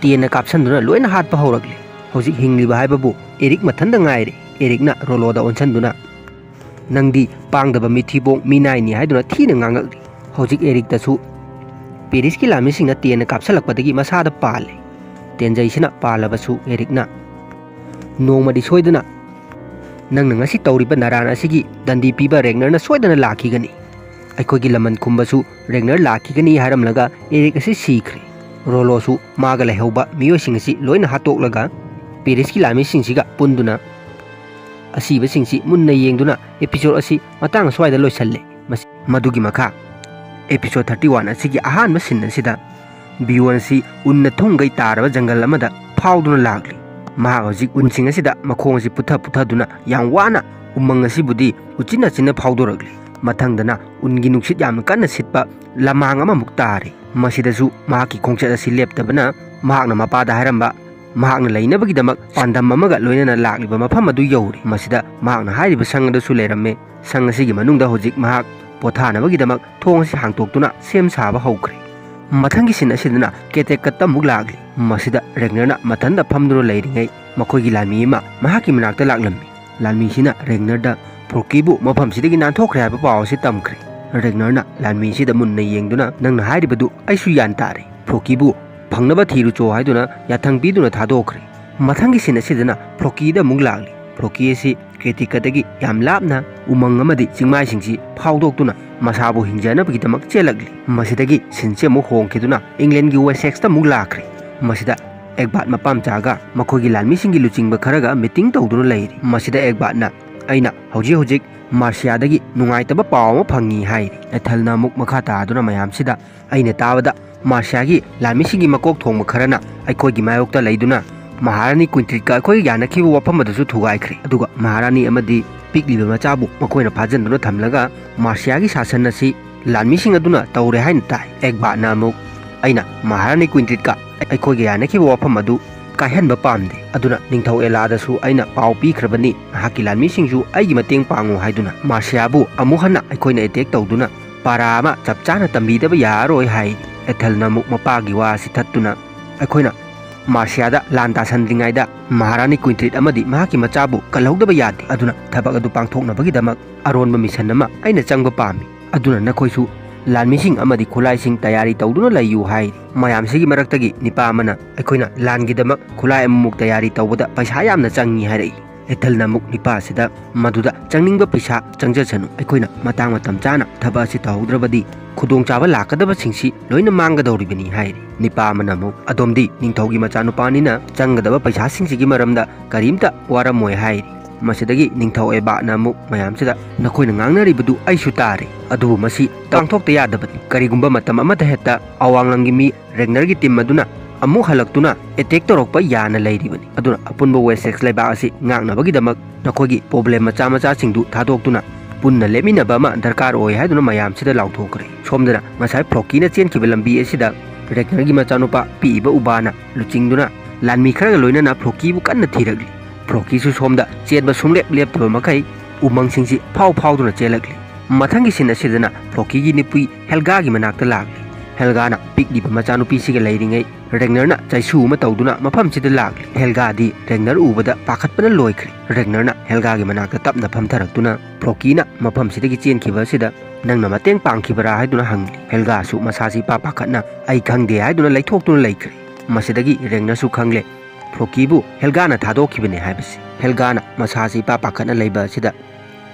ꯇꯦꯟꯅ ꯀꯥꯞꯁꯟꯗꯨꯅ ꯂꯣꯏꯅ ꯍꯥꯠꯄ ꯍꯧꯔꯛꯂꯦ꯫ ꯍꯧꯖꯤꯛ ꯍꯤꯡꯂꯤꯕ ꯍꯥꯏꯕꯕꯨ ꯑꯦꯔꯤꯛ ꯃꯊꯟꯇ ꯉꯥꯏꯔꯦ꯫ ꯑꯦꯔꯤꯛꯅ ꯔꯣꯂꯣꯗ ꯑꯣꯟꯁꯟꯗꯨꯅ, "ꯅꯪꯗꯤ ꯄꯥꯡꯗꯕ ꯃꯤꯊꯤꯕꯣꯡ ꯃꯤꯅꯥꯏꯅꯤ" ꯍꯥꯏꯗꯨꯅ ꯊꯤꯅ ꯉꯥꯡꯉꯛꯂꯤ꯫ ꯍꯧꯖꯤꯛ ꯑꯦꯔꯤꯛꯇꯁꯨ ꯄꯦꯔꯤꯁꯀꯤ ꯂꯥꯟꯃꯤꯁꯤꯡꯅ ꯇꯦꯟꯅ ꯀꯥꯞꯁꯜꯂꯛꯄꯗꯒꯤ ꯃꯁꯥꯗ ꯄꯥꯜꯂꯦ꯫ ꯇꯦꯟꯖꯩꯁꯤꯅ ꯄꯥꯜꯂꯕꯁꯨ ꯑꯦꯔꯤꯛꯅ, "ꯅꯣꯡꯃꯗꯤ ꯁꯣꯏꯗꯅ ꯅꯪꯅ ꯉꯁꯤ ꯇꯧꯔꯤꯕ ꯅꯔꯥꯟ ꯑꯁꯤꯒꯤ ꯗꯟꯗꯤ ꯄꯤꯕ ꯔꯦꯒꯅꯔꯅ ꯁꯣꯏꯗꯅ ꯂꯥꯛꯈꯤꯒꯅꯤ꯫ ꯑꯩꯈꯣꯏꯒꯤ ꯂꯃꯟ ꯈꯨꯝꯕꯁꯨ ꯔꯦꯒꯅꯔ ꯂꯥꯛꯈꯤꯒꯅꯤ" ꯍꯥꯏꯔꯝꯂꯒ ꯑꯦꯔꯤꯛ ꯑꯁꯤ ꯁꯤꯈ꯭ꯔꯦ꯫ ꯔꯣꯂꯣꯁꯨ ꯃꯥꯒ ꯂꯩꯍꯧꯕ ꯃꯤꯑꯣꯏꯁꯤꯡ ꯑꯁꯤ ꯂꯣꯏꯅ ꯍꯥꯠꯇꯣꯛꯂꯒ ꯄꯦꯔꯤꯁꯀꯤ ꯂꯥꯟꯃꯤꯁꯤꯡꯁꯤꯒ ꯄꯨꯟꯗꯨꯅ ꯑꯁꯤꯕꯁꯤꯡꯁꯤ ꯃꯨꯟꯅ ꯌꯦꯡꯗꯨꯅ episode ꯑꯁꯤ ꯃꯇꯥꯡ ꯑꯁ꯭ꯋꯥꯏꯗ ꯂꯣꯏꯁꯜꯂꯦ꯫ ꯃꯁꯤ-, ꯃꯗꯨꯒꯤ ꯃꯈꯥ episode thirty one ꯑꯁꯤꯒꯤ ꯑꯍꯥꯟꯕ scene ꯑꯁꯤꯗ ꯕꯤꯌꯣꯟꯁꯤ ꯎꯟꯅ ꯊꯨꯝꯈꯩ ꯇꯥꯔꯕ ꯖꯪꯒꯜ ꯑꯃꯗ ꯐꯥꯎꯗꯨꯅ ꯂꯥꯛꯂꯤ꯫ ꯃꯍꯥꯛ ꯍꯧꯖꯤꯛ ꯎꯟꯁꯤꯡ ꯑꯁꯤꯗ ꯃꯈꯣꯡ ꯑꯁꯤ ꯄꯨꯊ ꯄꯨꯊꯗꯨꯅ ꯌꯥꯝ ꯋꯥꯅ ꯎꯃꯪ ꯑꯁꯤꯕꯨꯗꯤ ꯎꯆꯤꯟ ꯅꯥꯆꯤꯟꯅ ꯐꯥꯎꯗꯣꯔꯛꯂꯤ꯫ ꯃꯊꯪꯗꯅ ꯎꯟꯒꯤ ꯅꯨꯡꯁꯤꯠ ꯌꯥꯝꯅ ꯀꯟꯅ ꯁꯤꯠꯄ ꯂꯃꯥꯡ ꯑꯃꯃꯨꯛ ꯇꯥꯔꯦ꯫ ꯃꯁꯤꯗꯁꯨ ꯃꯍꯥꯛꯀꯤ ꯈꯣꯡꯆꯠ ꯑꯁꯤ ꯂꯦꯞꯇꯕꯅ ꯃꯍꯥꯛꯅ ꯃꯄꯥꯗ ꯍꯥꯏꯔꯝꯕ ꯃꯍꯥꯛꯅ ꯂꯩꯅꯕꯒꯤꯗꯃꯛ ꯄꯥꯟꯗꯝ ꯑꯃꯒ ꯂꯣꯏꯅꯅ ꯂꯥꯛꯂꯤꯕ ꯃꯐꯝ ꯑꯗꯨ ꯌꯧꯔꯦ꯫ ꯃꯁꯤꯗ ꯃꯍꯥꯛꯅ ꯍꯥꯏꯔꯤꯕ ꯁꯪ ꯑꯗꯨꯁꯨ ꯂꯩꯔꯝꯃꯦ꯫ ꯁꯪ ꯑꯁꯤꯒꯤ ꯃꯅꯨꯡꯗ ꯍꯧꯖꯤꯛ ꯃꯍꯥꯛ ꯄꯣꯊꯥꯅꯕꯒꯤꯗꯃꯛ ꯊꯣꯡ ꯑꯁꯤ ꯍꯥꯡꯇꯣꯛꯇꯨꯅ ꯁꯦꯝ ꯁꯥꯕ ꯍꯧꯈ꯭ꯔꯦ꯫ ꯃꯊꯪꯒꯤ scene ꯑꯁꯤꯗꯅ ꯀꯦꯇꯦꯀꯠꯇ ꯑꯃꯨꯛ ꯂꯥꯛꯂꯤ꯫ ꯃꯁꯤꯗ ꯔꯦꯒꯅꯔꯅ ꯃꯊꯟꯇ ꯐꯝꯗꯨꯅ ꯂꯩꯔꯤꯉꯩ ꯃꯈꯣꯏꯒꯤ ꯂꯥꯟꯃꯤ ꯑꯃ ꯃꯍꯥꯛꯀꯤ ꯃꯅꯥꯛꯇ ꯂꯥꯛꯂꯝꯃꯤ꯫ ꯂꯥꯟꯃꯤꯁꯤꯅ ꯔꯦꯒꯅꯔꯗ ꯐ꯭ꯔꯣꯀꯤꯕꯨ ꯃꯐꯝꯁꯤꯗꯒꯤ ꯅꯥꯟꯊꯣꯛꯈ꯭ꯔꯦ ꯍꯥꯏꯕ ꯄꯥꯎ ꯑꯁꯤ ꯇꯝꯈ꯭ꯔꯦ꯫ ꯔꯦꯒꯅꯔꯅ ꯂꯥꯟꯃꯤꯁꯤꯗ ꯃꯨꯟꯅ ꯌꯦꯡꯗꯨꯅ, "ꯅꯪꯅ ꯍꯥꯏꯔꯤꯕꯗꯨ ꯑꯩꯁꯨ ꯒ꯭ꯌꯥꯟ ꯇꯥꯔꯦ꯫ ꯐ꯭ꯔꯣꯀꯤꯕꯨ ꯐꯪꯅꯕ ꯊꯤꯔꯨꯆꯣ" ꯍꯥꯏꯗꯨꯅ ꯌꯥꯊꯪ ꯄꯤꯗꯨꯅ ꯊꯥꯗꯣꯛꯈ꯭ꯔꯦ꯫ ꯃꯊꯪꯒꯤ scene ꯑꯁꯤꯗꯅ ꯐ꯭ꯔꯣꯀꯤꯗ ꯑꯃꯨꯛ ꯂꯥꯛꯂꯤ꯫ ꯐ꯭ꯔꯣꯀꯤ ꯑꯁꯤ ꯀꯦꯇꯤꯀꯗꯒꯤ ꯌꯥꯝ ꯂꯥꯞꯅ ꯎꯃꯪ ꯑꯃꯗꯤ ꯆꯤꯡꯃꯥꯏꯁꯤꯡꯁꯤ ꯐꯥꯎꯗꯣꯛꯇꯨꯅ ꯃꯁꯥꯕꯨ ꯍꯤꯡꯖꯅꯕꯒꯤꯗꯃꯛ ꯆꯦꯜꯂꯛꯂꯤ꯫ ꯃꯁꯤꯗꯒꯤ scene ꯁꯤ ꯑꯃꯨꯛ ꯍꯣꯡꯈꯤꯗꯨꯅ ꯏꯪꯂꯦꯟꯒꯤ ꯋꯦꯁꯦꯛꯁꯇ ꯑꯃꯨꯛ ꯂꯥꯛꯈ꯭ꯔꯦ꯫ ꯃꯁꯤꯗ ꯑꯦꯒꯕꯥꯠ ꯃꯄꯥꯝꯆꯥꯒ ꯃꯈꯣꯏꯒꯤ ꯂꯥꯟꯃꯤꯁꯤꯡꯒꯤ ꯂꯨꯆꯤꯡꯕ ꯈꯔꯒ meeting ꯇꯧꯗꯨꯅ ꯂꯩꯔꯤ꯫ ꯃꯁꯤꯗ ꯑꯦꯒꯕꯥꯠꯅ, "ꯑꯩꯅ ꯍꯧꯖꯤꯛ ꯍꯧꯖꯤꯛ ꯃꯥꯔꯁꯤꯌꯥꯗꯒꯤ ꯅꯨꯡꯉꯥꯏꯇꯕ ꯄꯥꯎ ꯑꯃ ꯐꯪꯉꯤ" ꯍꯥꯏꯔꯤ꯫ ꯑꯦꯊꯜꯅ ꯑꯃꯨꯛ ꯃꯈꯥ ꯇꯥꯗꯨꯅ ꯃꯌꯥꯝꯁꯤꯗ, "ꯑꯩꯅ ꯇꯥꯕꯗ ꯃꯥꯔꯁꯤꯌꯥꯒꯤ ꯂꯥꯟꯃꯤꯁꯤꯡꯒꯤ ꯃꯀꯣꯛ ꯊꯣꯡꯕ ꯈꯔꯅ ꯑꯩꯈꯣꯏꯒꯤ ꯃꯥꯌꯣꯛꯇ ꯂꯩꯗꯨꯅ ꯃꯍꯥꯔꯥꯅꯤ ꯀ꯭ꯋꯤꯟꯇ꯭ꯔꯤꯠꯀ ꯑꯩꯈꯣꯏꯒ ꯌꯥꯅꯈꯤꯕ ꯋꯥꯐꯝ ꯑꯗꯨꯁꯨ ꯊꯨꯒꯥꯏꯈ꯭ꯔꯦ꯫ ꯑꯗꯨꯒ ꯃꯍꯥꯔꯥꯅꯤ ꯑꯃꯗꯤ ꯄꯤꯛꯂꯤꯕ ꯃꯆꯥꯕꯨ ꯃꯈꯣꯏꯅ ꯐꯥꯖꯤꯟꯗꯨꯅ ꯊꯝꯂꯒ ꯃꯥꯔꯁꯤꯌꯥꯒꯤ ꯁꯥꯁꯟ ꯑꯁꯤ ꯂꯥꯟꯃꯤꯁꯤꯡ ꯑꯗꯨꯅ ꯇꯧꯔꯦ ꯍꯥꯏꯅ ꯇꯥꯏ꯫ ꯑꯦꯛꯕꯥꯠꯅ ꯑꯃꯨꯛ, "ꯑꯩꯅ ꯃꯍꯥꯔꯥꯅꯤ ꯀ꯭ꯋꯤꯟꯇ꯭ꯔꯤꯠꯀ ꯑꯩꯈꯣꯏꯒ ꯌꯥꯅꯈꯤꯕ ꯋꯥꯐꯝ ꯑꯗꯨ ꯀꯥꯏꯍꯟꯕ ꯄꯥꯝꯗꯦ꯫ ꯑꯗꯨꯅ ꯅꯤꯡꯊꯧ ꯑꯦꯂꯥꯗꯁꯨ ꯑꯩꯅ ꯄꯥꯎ ꯄꯤꯈ꯭ꯔꯕꯅꯤ, ꯅꯍꯥꯛꯀꯤ ꯂꯥꯟꯃꯤꯁꯤꯡꯁꯨ ꯑꯩꯒꯤ ꯃꯇꯦꯡ ꯄꯥꯡꯉꯨ" ꯍꯥꯏꯗꯨꯅ ꯃꯥꯔꯁꯤꯌꯥꯕꯨ ꯑꯃꯨꯛ ꯍꯟꯅ ꯑꯩꯈꯣꯏꯅ ꯑꯦꯇꯦꯛ ꯇꯧꯗꯨꯅ ꯄꯥꯔꯥ ꯑꯃ ꯆꯞ ꯆꯥꯅ ꯇꯝꯕꯤꯗꯕ ꯌꯥꯔꯔꯣꯏ ꯍꯥꯏ꯫ ꯑꯦꯊꯦꯜꯅ ꯑꯃꯨꯛ ꯃꯄꯥꯒꯤ ꯋꯥ ꯑꯁꯤ ꯊꯠꯇꯨꯅ, "ꯑꯩꯈꯣꯏꯅ ꯃꯥꯔꯁꯤꯌꯥꯗ ꯂꯥꯟ ꯇꯥꯁꯟꯗ꯭ꯔꯤꯉꯩꯗ ꯃꯍꯥꯔꯥꯅꯤ ꯀ꯭ꯋꯤꯟꯇ꯭ꯔꯤꯠ ꯑꯃꯗꯤ ꯃꯍꯥꯛꯀꯤ ꯃꯆꯥꯕꯨ ꯀꯜꯍꯧꯗꯕ ꯌꯥꯗꯦ꯫ ꯑꯗꯨꯅ ꯊꯕꯛ ꯑꯗꯨ ꯄꯥꯡꯊꯣꯛꯅꯕꯒꯤꯗꯃꯛ ꯑꯔꯣꯟꯕ ꯃꯤꯁꯟ ꯑꯃ ꯑꯩꯅ ꯆꯪꯕ ꯄꯥꯝꯃꯤ꯫ ꯑꯗꯨꯅ ꯅꯈꯣꯏꯁꯨ ꯂꯥꯟꯃꯤꯁꯤꯡ ꯑꯃꯗꯤ ꯈꯨꯠꯂꯥꯏꯁꯤꯡ ꯇꯌꯥꯔꯤ ꯇꯧꯗꯨꯅ ꯂꯩꯌꯨ" ꯍꯥꯏꯔꯤ꯫ ꯃꯌꯥꯝꯁꯤꯒꯤ ꯃꯔꯛꯇꯒꯤ ꯅꯤꯄꯥ ꯑꯃꯅ, "ꯑꯩꯈꯣꯏꯅ ꯂꯥꯟꯒꯤꯗꯃꯛ ꯈꯨꯠꯂꯥꯏ ꯑꯃꯃꯨꯛ ꯇꯌꯥꯔꯤ ꯇꯧꯕꯗ ꯄꯩꯁꯥ ꯌꯥꯝꯅ ꯆꯪꯉꯤ" ꯍꯥꯏꯔꯛꯏ꯫ ꯑꯦꯊꯦꯜꯅ ꯑꯃꯨꯛ ꯅꯤꯄꯥ ꯑꯁꯤꯗ ꯃꯗꯨꯗ ꯆꯪꯅꯤꯡꯕ ꯄꯩꯁꯥ ꯆꯪꯖꯁꯅꯨ, ꯑꯩꯈꯣꯏꯅ ꯃꯇꯥꯡ ꯃꯇꯝ ꯆꯥꯅ ꯊꯕꯛ ꯑꯁꯤ ꯇꯧꯍꯧꯗ꯭ꯔꯕꯗꯤ ꯈꯨꯗꯣꯡꯆꯥꯕ ꯂꯥꯛꯀꯗꯕꯁꯤꯡꯁꯤ ꯂꯣꯏꯅ ꯃꯥꯡꯒꯗꯧꯔꯤꯕꯅꯤ ꯍꯥꯏꯔꯤ꯫ ꯅꯤꯄꯥ ꯑꯃꯅ ꯑꯃꯨꯛ, "ꯑꯗꯣꯝꯗꯤ ꯅꯤꯡꯊꯧꯒꯤ ꯃꯆꯥꯅꯨꯄꯥꯅꯤꯅ ꯆꯪꯒꯗꯕ ꯄꯩꯁꯥꯁꯤꯡꯁꯤꯒꯤ ꯃꯔꯝꯗ ꯀꯔꯤꯝꯇ ꯋꯥꯔꯝꯃꯣꯏ" ꯍꯥꯏꯔꯤ꯫ ꯃꯁꯤꯗꯒꯤ ꯅꯤꯡꯊꯧ ꯑꯦꯕꯥꯠꯅ ꯑꯃꯨꯛ ꯃꯌꯥꯝꯁꯤꯗ, "ꯅꯈꯣꯏꯅ ꯉꯥꯡꯅꯔꯤꯕꯗꯨ ꯑꯩꯁꯨ ꯇꯥꯔꯦ, ꯑꯗꯨꯕꯨ ꯃꯁꯤ ꯄꯥꯡꯊꯣꯛꯇ ꯌꯥꯗꯕꯅꯤ꯫ ꯀꯔꯤꯒꯨꯝꯕ ꯃꯇꯝ ꯑꯃꯗ ꯍꯦꯛꯇ ꯑꯋꯥꯡꯂꯝꯒꯤ ꯃꯤ ꯔꯦꯒꯅꯔꯒꯤ ꯇꯤꯝ ꯑꯗꯨꯅ ꯑꯃꯨꯛ ꯍꯜꯂꯛꯇꯨꯅ ꯑꯦꯇꯦꯛ ꯇꯧꯔꯛꯄ ꯌꯥꯅ ꯂꯩꯔꯤꯕꯅꯤ꯫ ꯑꯗꯨꯅ ꯑꯄꯨꯟꯕ ꯋꯦꯁꯦꯛꯁ ꯂꯩꯕꯥꯛ ꯑꯁꯤ ꯉꯥꯛꯅꯕꯒꯤꯗꯃꯛ ꯅꯈꯣꯏꯒꯤ ꯄ꯭ꯔꯣꯕ꯭ꯂꯦꯝ ꯃꯆꯥ ꯃꯆꯥꯁꯤꯡꯗꯨ ꯊꯥꯗꯣꯛꯇꯨꯅ ꯄꯨꯟꯅ ꯂꯦꯞꯃꯤꯟꯅꯕ ꯑꯃ ꯗꯔꯀꯥꯔ ꯑꯣꯏ" ꯍꯥꯏꯗꯨꯅ ꯃꯌꯥꯝꯁꯤꯗ ꯂꯥꯎꯊꯣꯛꯈ꯭ꯔꯦ꯫ ꯁꯣꯝꯗꯅ ꯉꯁꯥꯏ ꯐ꯭ꯂꯣꯀꯤꯅ ꯆꯦꯟꯈꯤꯕ ꯂꯝꯕꯤ ꯑꯁꯤꯗ ꯔꯦꯒꯅꯔꯒꯤ ꯃꯆꯥꯅꯨꯄꯥ ꯄꯤꯛꯏꯕ ꯎꯕꯥꯅ ꯂꯨꯆꯤꯡꯗꯨꯅ ꯂꯥꯟꯃꯤ ꯈꯔꯒ ꯂꯣꯏꯅꯅ ꯐ꯭ꯂꯣꯀꯤꯕꯨ ꯀꯟꯅ ꯊꯤꯔꯛꯂꯤ꯫ ꯐ꯭ꯂꯣꯀꯤꯁꯨ ꯁꯣꯝꯗ ꯆꯦꯟꯕ ꯁꯨꯡꯂꯦꯞ ꯂꯦꯞꯇꯕ ꯃꯈꯩ ꯎꯃꯪꯁꯤꯡꯁꯤ ꯐꯥꯎ ꯐꯥꯎꯗꯨꯅ ꯆꯦꯜꯂꯛꯂꯤ꯫ ꯃꯊꯪꯒꯤ ꯁꯤꯟ ꯑꯁꯤꯗꯅ ꯐ꯭ꯂꯣꯀꯤꯒꯤ ꯅꯨꯄꯤ ꯍꯦꯜꯒꯥꯒꯤ ꯃꯅꯥꯛꯇ ꯂꯥꯛꯂꯤ꯫ ꯍꯦꯜꯒꯥꯅ ꯄꯤꯛꯂꯤꯕ ꯃꯆꯥꯅꯨꯄꯤꯁꯤꯒ ꯂꯩꯔꯤꯉꯩ ꯔꯦꯒꯅꯔꯅ ꯆꯩꯁꯨ ꯑꯃ ꯇꯧꯗꯨꯅ ꯃꯐꯝꯁꯤꯗ ꯂꯥꯛꯂꯤ꯫ ꯍꯦꯜꯒꯥꯗꯤ ꯔꯦꯒꯅꯔ ꯎꯕꯗ ꯄꯥꯈꯠꯄꯅ ꯂꯣꯏꯈ꯭ꯔꯦ꯫ ꯔꯦꯒꯅꯔꯅ ꯍꯦꯜꯒꯥꯒꯤ ꯃꯅꯥꯛꯇ ꯇꯞꯅ ꯐꯝꯊꯔꯛꯇꯨꯅ ꯐ꯭ꯂꯣꯀꯤꯅ ꯃꯐꯝꯁꯤꯗꯒꯤ ꯆꯦꯟꯈꯤꯕ ꯑꯁꯤꯗ ꯅꯪꯅ ꯃꯇꯦꯡ ꯄꯥꯡꯈꯤꯕꯔꯥ ꯍꯥꯏꯗꯨꯅ ꯍꯪꯂꯤ꯫ ꯍꯦꯜꯒꯥꯁꯨ ꯃꯁꯥꯁꯤ ꯏꯄꯥ ꯄꯥꯈꯠꯅ "ꯑꯩ ꯈꯪꯗꯦ" ꯍꯥꯏꯗꯨꯅ ꯂꯩꯊꯣꯛꯇꯨꯅ ꯂꯩꯈ꯭ꯔꯦ꯫ ꯃꯁꯤꯗꯒꯤ ꯔꯦꯒꯅꯔꯁꯨ ꯈꯪꯂꯦ, ꯐ꯭ꯂꯣꯀꯤꯕꯨ ꯍꯦꯜꯒꯥꯅ ꯊꯥꯗꯣꯛꯈꯤꯕꯅꯦ ꯍꯥꯏꯕꯁꯤ꯫ ꯍꯦꯜꯒꯥꯅ ꯃꯁꯥꯁꯤ ꯏꯄꯥ ꯄꯥꯈꯠꯅ ꯂꯩꯕ ꯑꯁꯤꯗ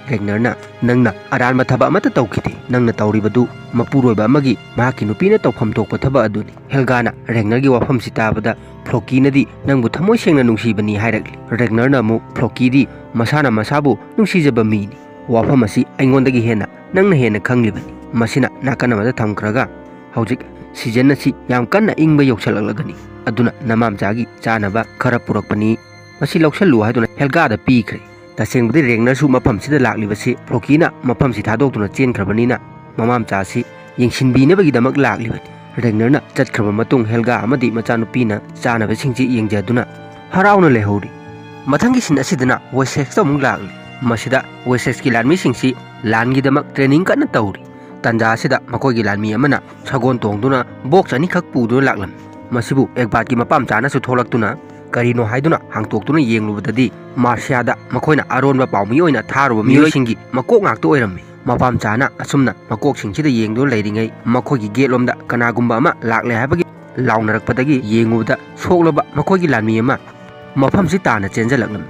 ꯔꯦꯒꯅꯔꯅ, "ꯅꯪꯅ ꯑꯔꯥꯟꯕ ꯊꯕꯛ ꯑꯃꯠꯇ ꯇꯧꯈꯤꯗꯦ꯫ ꯅꯪꯅ ꯇꯧꯔꯤꯕꯗꯨ ꯃꯄꯨꯔꯣꯏꯕ ꯑꯃꯒꯤ ꯃꯍꯥꯛꯀꯤ ꯅꯨꯄꯤꯅ ꯇꯧꯐꯝ ꯊꯣꯛꯄ ꯊꯕꯛ ꯑꯗꯨꯅꯤ꯫" ꯍꯦꯜꯒꯥꯅ ꯔꯦꯒꯅꯔꯒꯤ ꯋꯥꯐꯝꯁꯤ ꯇꯥꯕꯗ, "ꯐ꯭ꯂꯣꯀꯤꯅꯗꯤ ꯅꯪꯕꯨ ꯊꯃꯣꯏ ꯁꯦꯡꯅ ꯅꯨꯡꯁꯤꯕꯅꯤ" ꯍꯥꯏꯔꯛꯂꯤ꯫ ꯔꯦꯒꯅꯔꯅ ꯑꯃꯨꯛ, "ꯐ꯭ꯂꯣꯀꯤꯗꯤ ꯃꯁꯥꯅ ꯃꯁꯥꯕꯨ ꯅꯨꯡꯁꯤꯖꯕ ꯃꯤꯅꯤ꯫ ꯋꯥꯐꯝ ꯑꯁꯤ ꯑꯩꯉꯣꯟꯗꯒꯤ ꯍꯦꯟꯅ ꯅꯪꯅ ꯍꯦꯟꯅ ꯈꯪꯂꯤꯕꯅꯤ꯫" ꯃꯁꯤꯅ ꯅꯥꯀꯟ ꯑꯃꯗ ꯊꯝꯈ꯭ꯔꯒ, ꯍꯧꯖꯤꯛ ꯁꯤꯖꯟ ꯑꯁꯤ ꯌꯥꯝ ꯀꯟꯅ ꯏꯪꯕ ꯌꯧꯁꯜꯂꯛꯂꯒꯅꯤ꯫ ꯑꯗꯨꯅ ꯅꯃꯥꯝꯆꯥꯒꯤ ꯆꯥꯅꯕ ꯈꯔ ꯄꯨꯔꯛꯄꯅꯤ, ꯃꯁꯤ ꯂꯧꯁꯜꯂꯨ" ꯍꯥꯏꯗꯨꯅ ꯍꯦꯜꯒꯥꯗ ꯄꯤꯈ꯭ꯔꯦ꯫ ꯇꯁꯦꯡꯕꯗꯤ ꯔꯦꯡꯅꯔꯁꯨ ꯃꯐꯝꯁꯤꯗ ꯂꯥꯛꯂꯤꯕꯁꯤ ꯐ꯭ꯂꯣꯀꯤꯅ ꯃꯐꯝꯁꯤ ꯊꯥꯗꯣꯛꯇꯨꯅ ꯆꯦꯟꯈ꯭ꯔꯕꯅꯤꯅ ꯃꯃꯥꯝꯆꯥꯁꯤ ꯌꯦꯡꯁꯤꯟꯕꯤꯅꯕꯒꯤꯗꯃꯛ ꯂꯥꯛꯂꯤꯕꯅꯤ꯫ ꯔꯦꯡꯅꯔꯅ ꯆꯠꯈ꯭ꯔꯕ ꯃꯇꯨꯡ ꯍꯦꯜꯒꯥ ꯑꯃꯗꯤ ꯃꯆꯥꯅꯨꯄꯤꯅ ꯆꯥꯅꯕꯁꯤꯡꯁꯤ ꯌꯦꯡꯖꯗꯨꯅ ꯍꯔꯥꯎꯅ ꯂꯩꯍꯧꯔꯤ꯫ ꯃꯊꯪꯒꯤ ꯁꯤꯟ ꯑꯁꯤꯗꯅ ꯋꯦꯁꯦꯛꯁꯇ ꯑꯃꯨꯛ ꯂꯥꯛꯂꯤ꯫ ꯃꯁꯤꯗ ꯋꯦꯁꯦꯛꯁꯀꯤ ꯂꯥꯟꯃꯤꯁꯤꯡꯁꯤ ꯂꯥꯟꯒꯤꯗꯃꯛ ꯇ꯭ꯔꯦꯅꯤꯡ ꯀꯟꯅ ꯇꯧꯔꯤ꯫ ꯇꯥꯟꯖꯥ ꯑꯁꯤꯗ ꯃꯈꯣꯏꯒꯤ ꯂꯥꯟꯃꯤ ꯑꯃꯅ ꯁꯒꯣꯜ ꯇꯣꯡꯗꯨꯅ ꯕꯣꯛꯁ ꯑꯅꯤꯈꯛ ꯄꯨꯗꯨꯅ ꯂꯥꯛꯂꯝꯃꯤ꯫ ꯃꯁꯤꯕꯨ ꯑꯦꯒꯕꯥꯠꯀꯤ ꯃꯄꯥꯝꯆꯥꯅꯁꯨ ꯊꯣꯛꯂꯛꯇꯨꯅ ꯀꯔꯤꯅꯣ ꯍꯥꯏꯗꯨꯅ ꯍꯥꯡꯇꯣꯛꯇꯨꯅ ꯌꯦꯡꯂꯨꯕꯗꯗꯤ ꯃꯥꯔꯁꯤꯌꯥꯗ ꯃꯈꯣꯏꯅ ꯑꯔꯣꯟꯕ ꯄꯥꯎꯃꯤ ꯑꯣꯏꯅ ꯊꯥꯔꯨꯕ ꯃꯤꯑꯣꯏꯁꯤꯡꯒꯤ ꯃꯀꯣꯛ ꯉꯥꯛꯇ ꯑꯣꯏꯔꯝꯃꯤ꯫ ꯃꯄꯥꯝꯆꯥꯅ ꯑꯁꯨꯝꯅ ꯃꯀꯣꯛꯁꯤꯡꯁꯤꯗ ꯌꯦꯡꯗꯨꯅ ꯂꯩꯔꯤꯉꯩ ꯃꯈꯣꯏꯒꯤ ꯒꯦꯠꯂꯣꯝꯗ ꯀꯅꯥꯒꯨꯝꯕ ꯑꯃ ꯂꯥꯛꯂꯦ ꯍꯥꯏꯕꯒꯤ ꯂꯥꯎꯅꯔꯛꯄꯗꯒꯤ ꯌꯦꯡꯉꯨꯕꯗ ꯁꯣꯛꯂꯕ ꯃꯈꯣꯏꯒꯤ ꯂꯥꯟꯃꯤ ꯑꯃ ꯃꯐꯝꯁꯤ ꯇꯥꯅ ꯆꯦꯟꯖꯜꯂꯛꯂꯝꯃꯤ꯫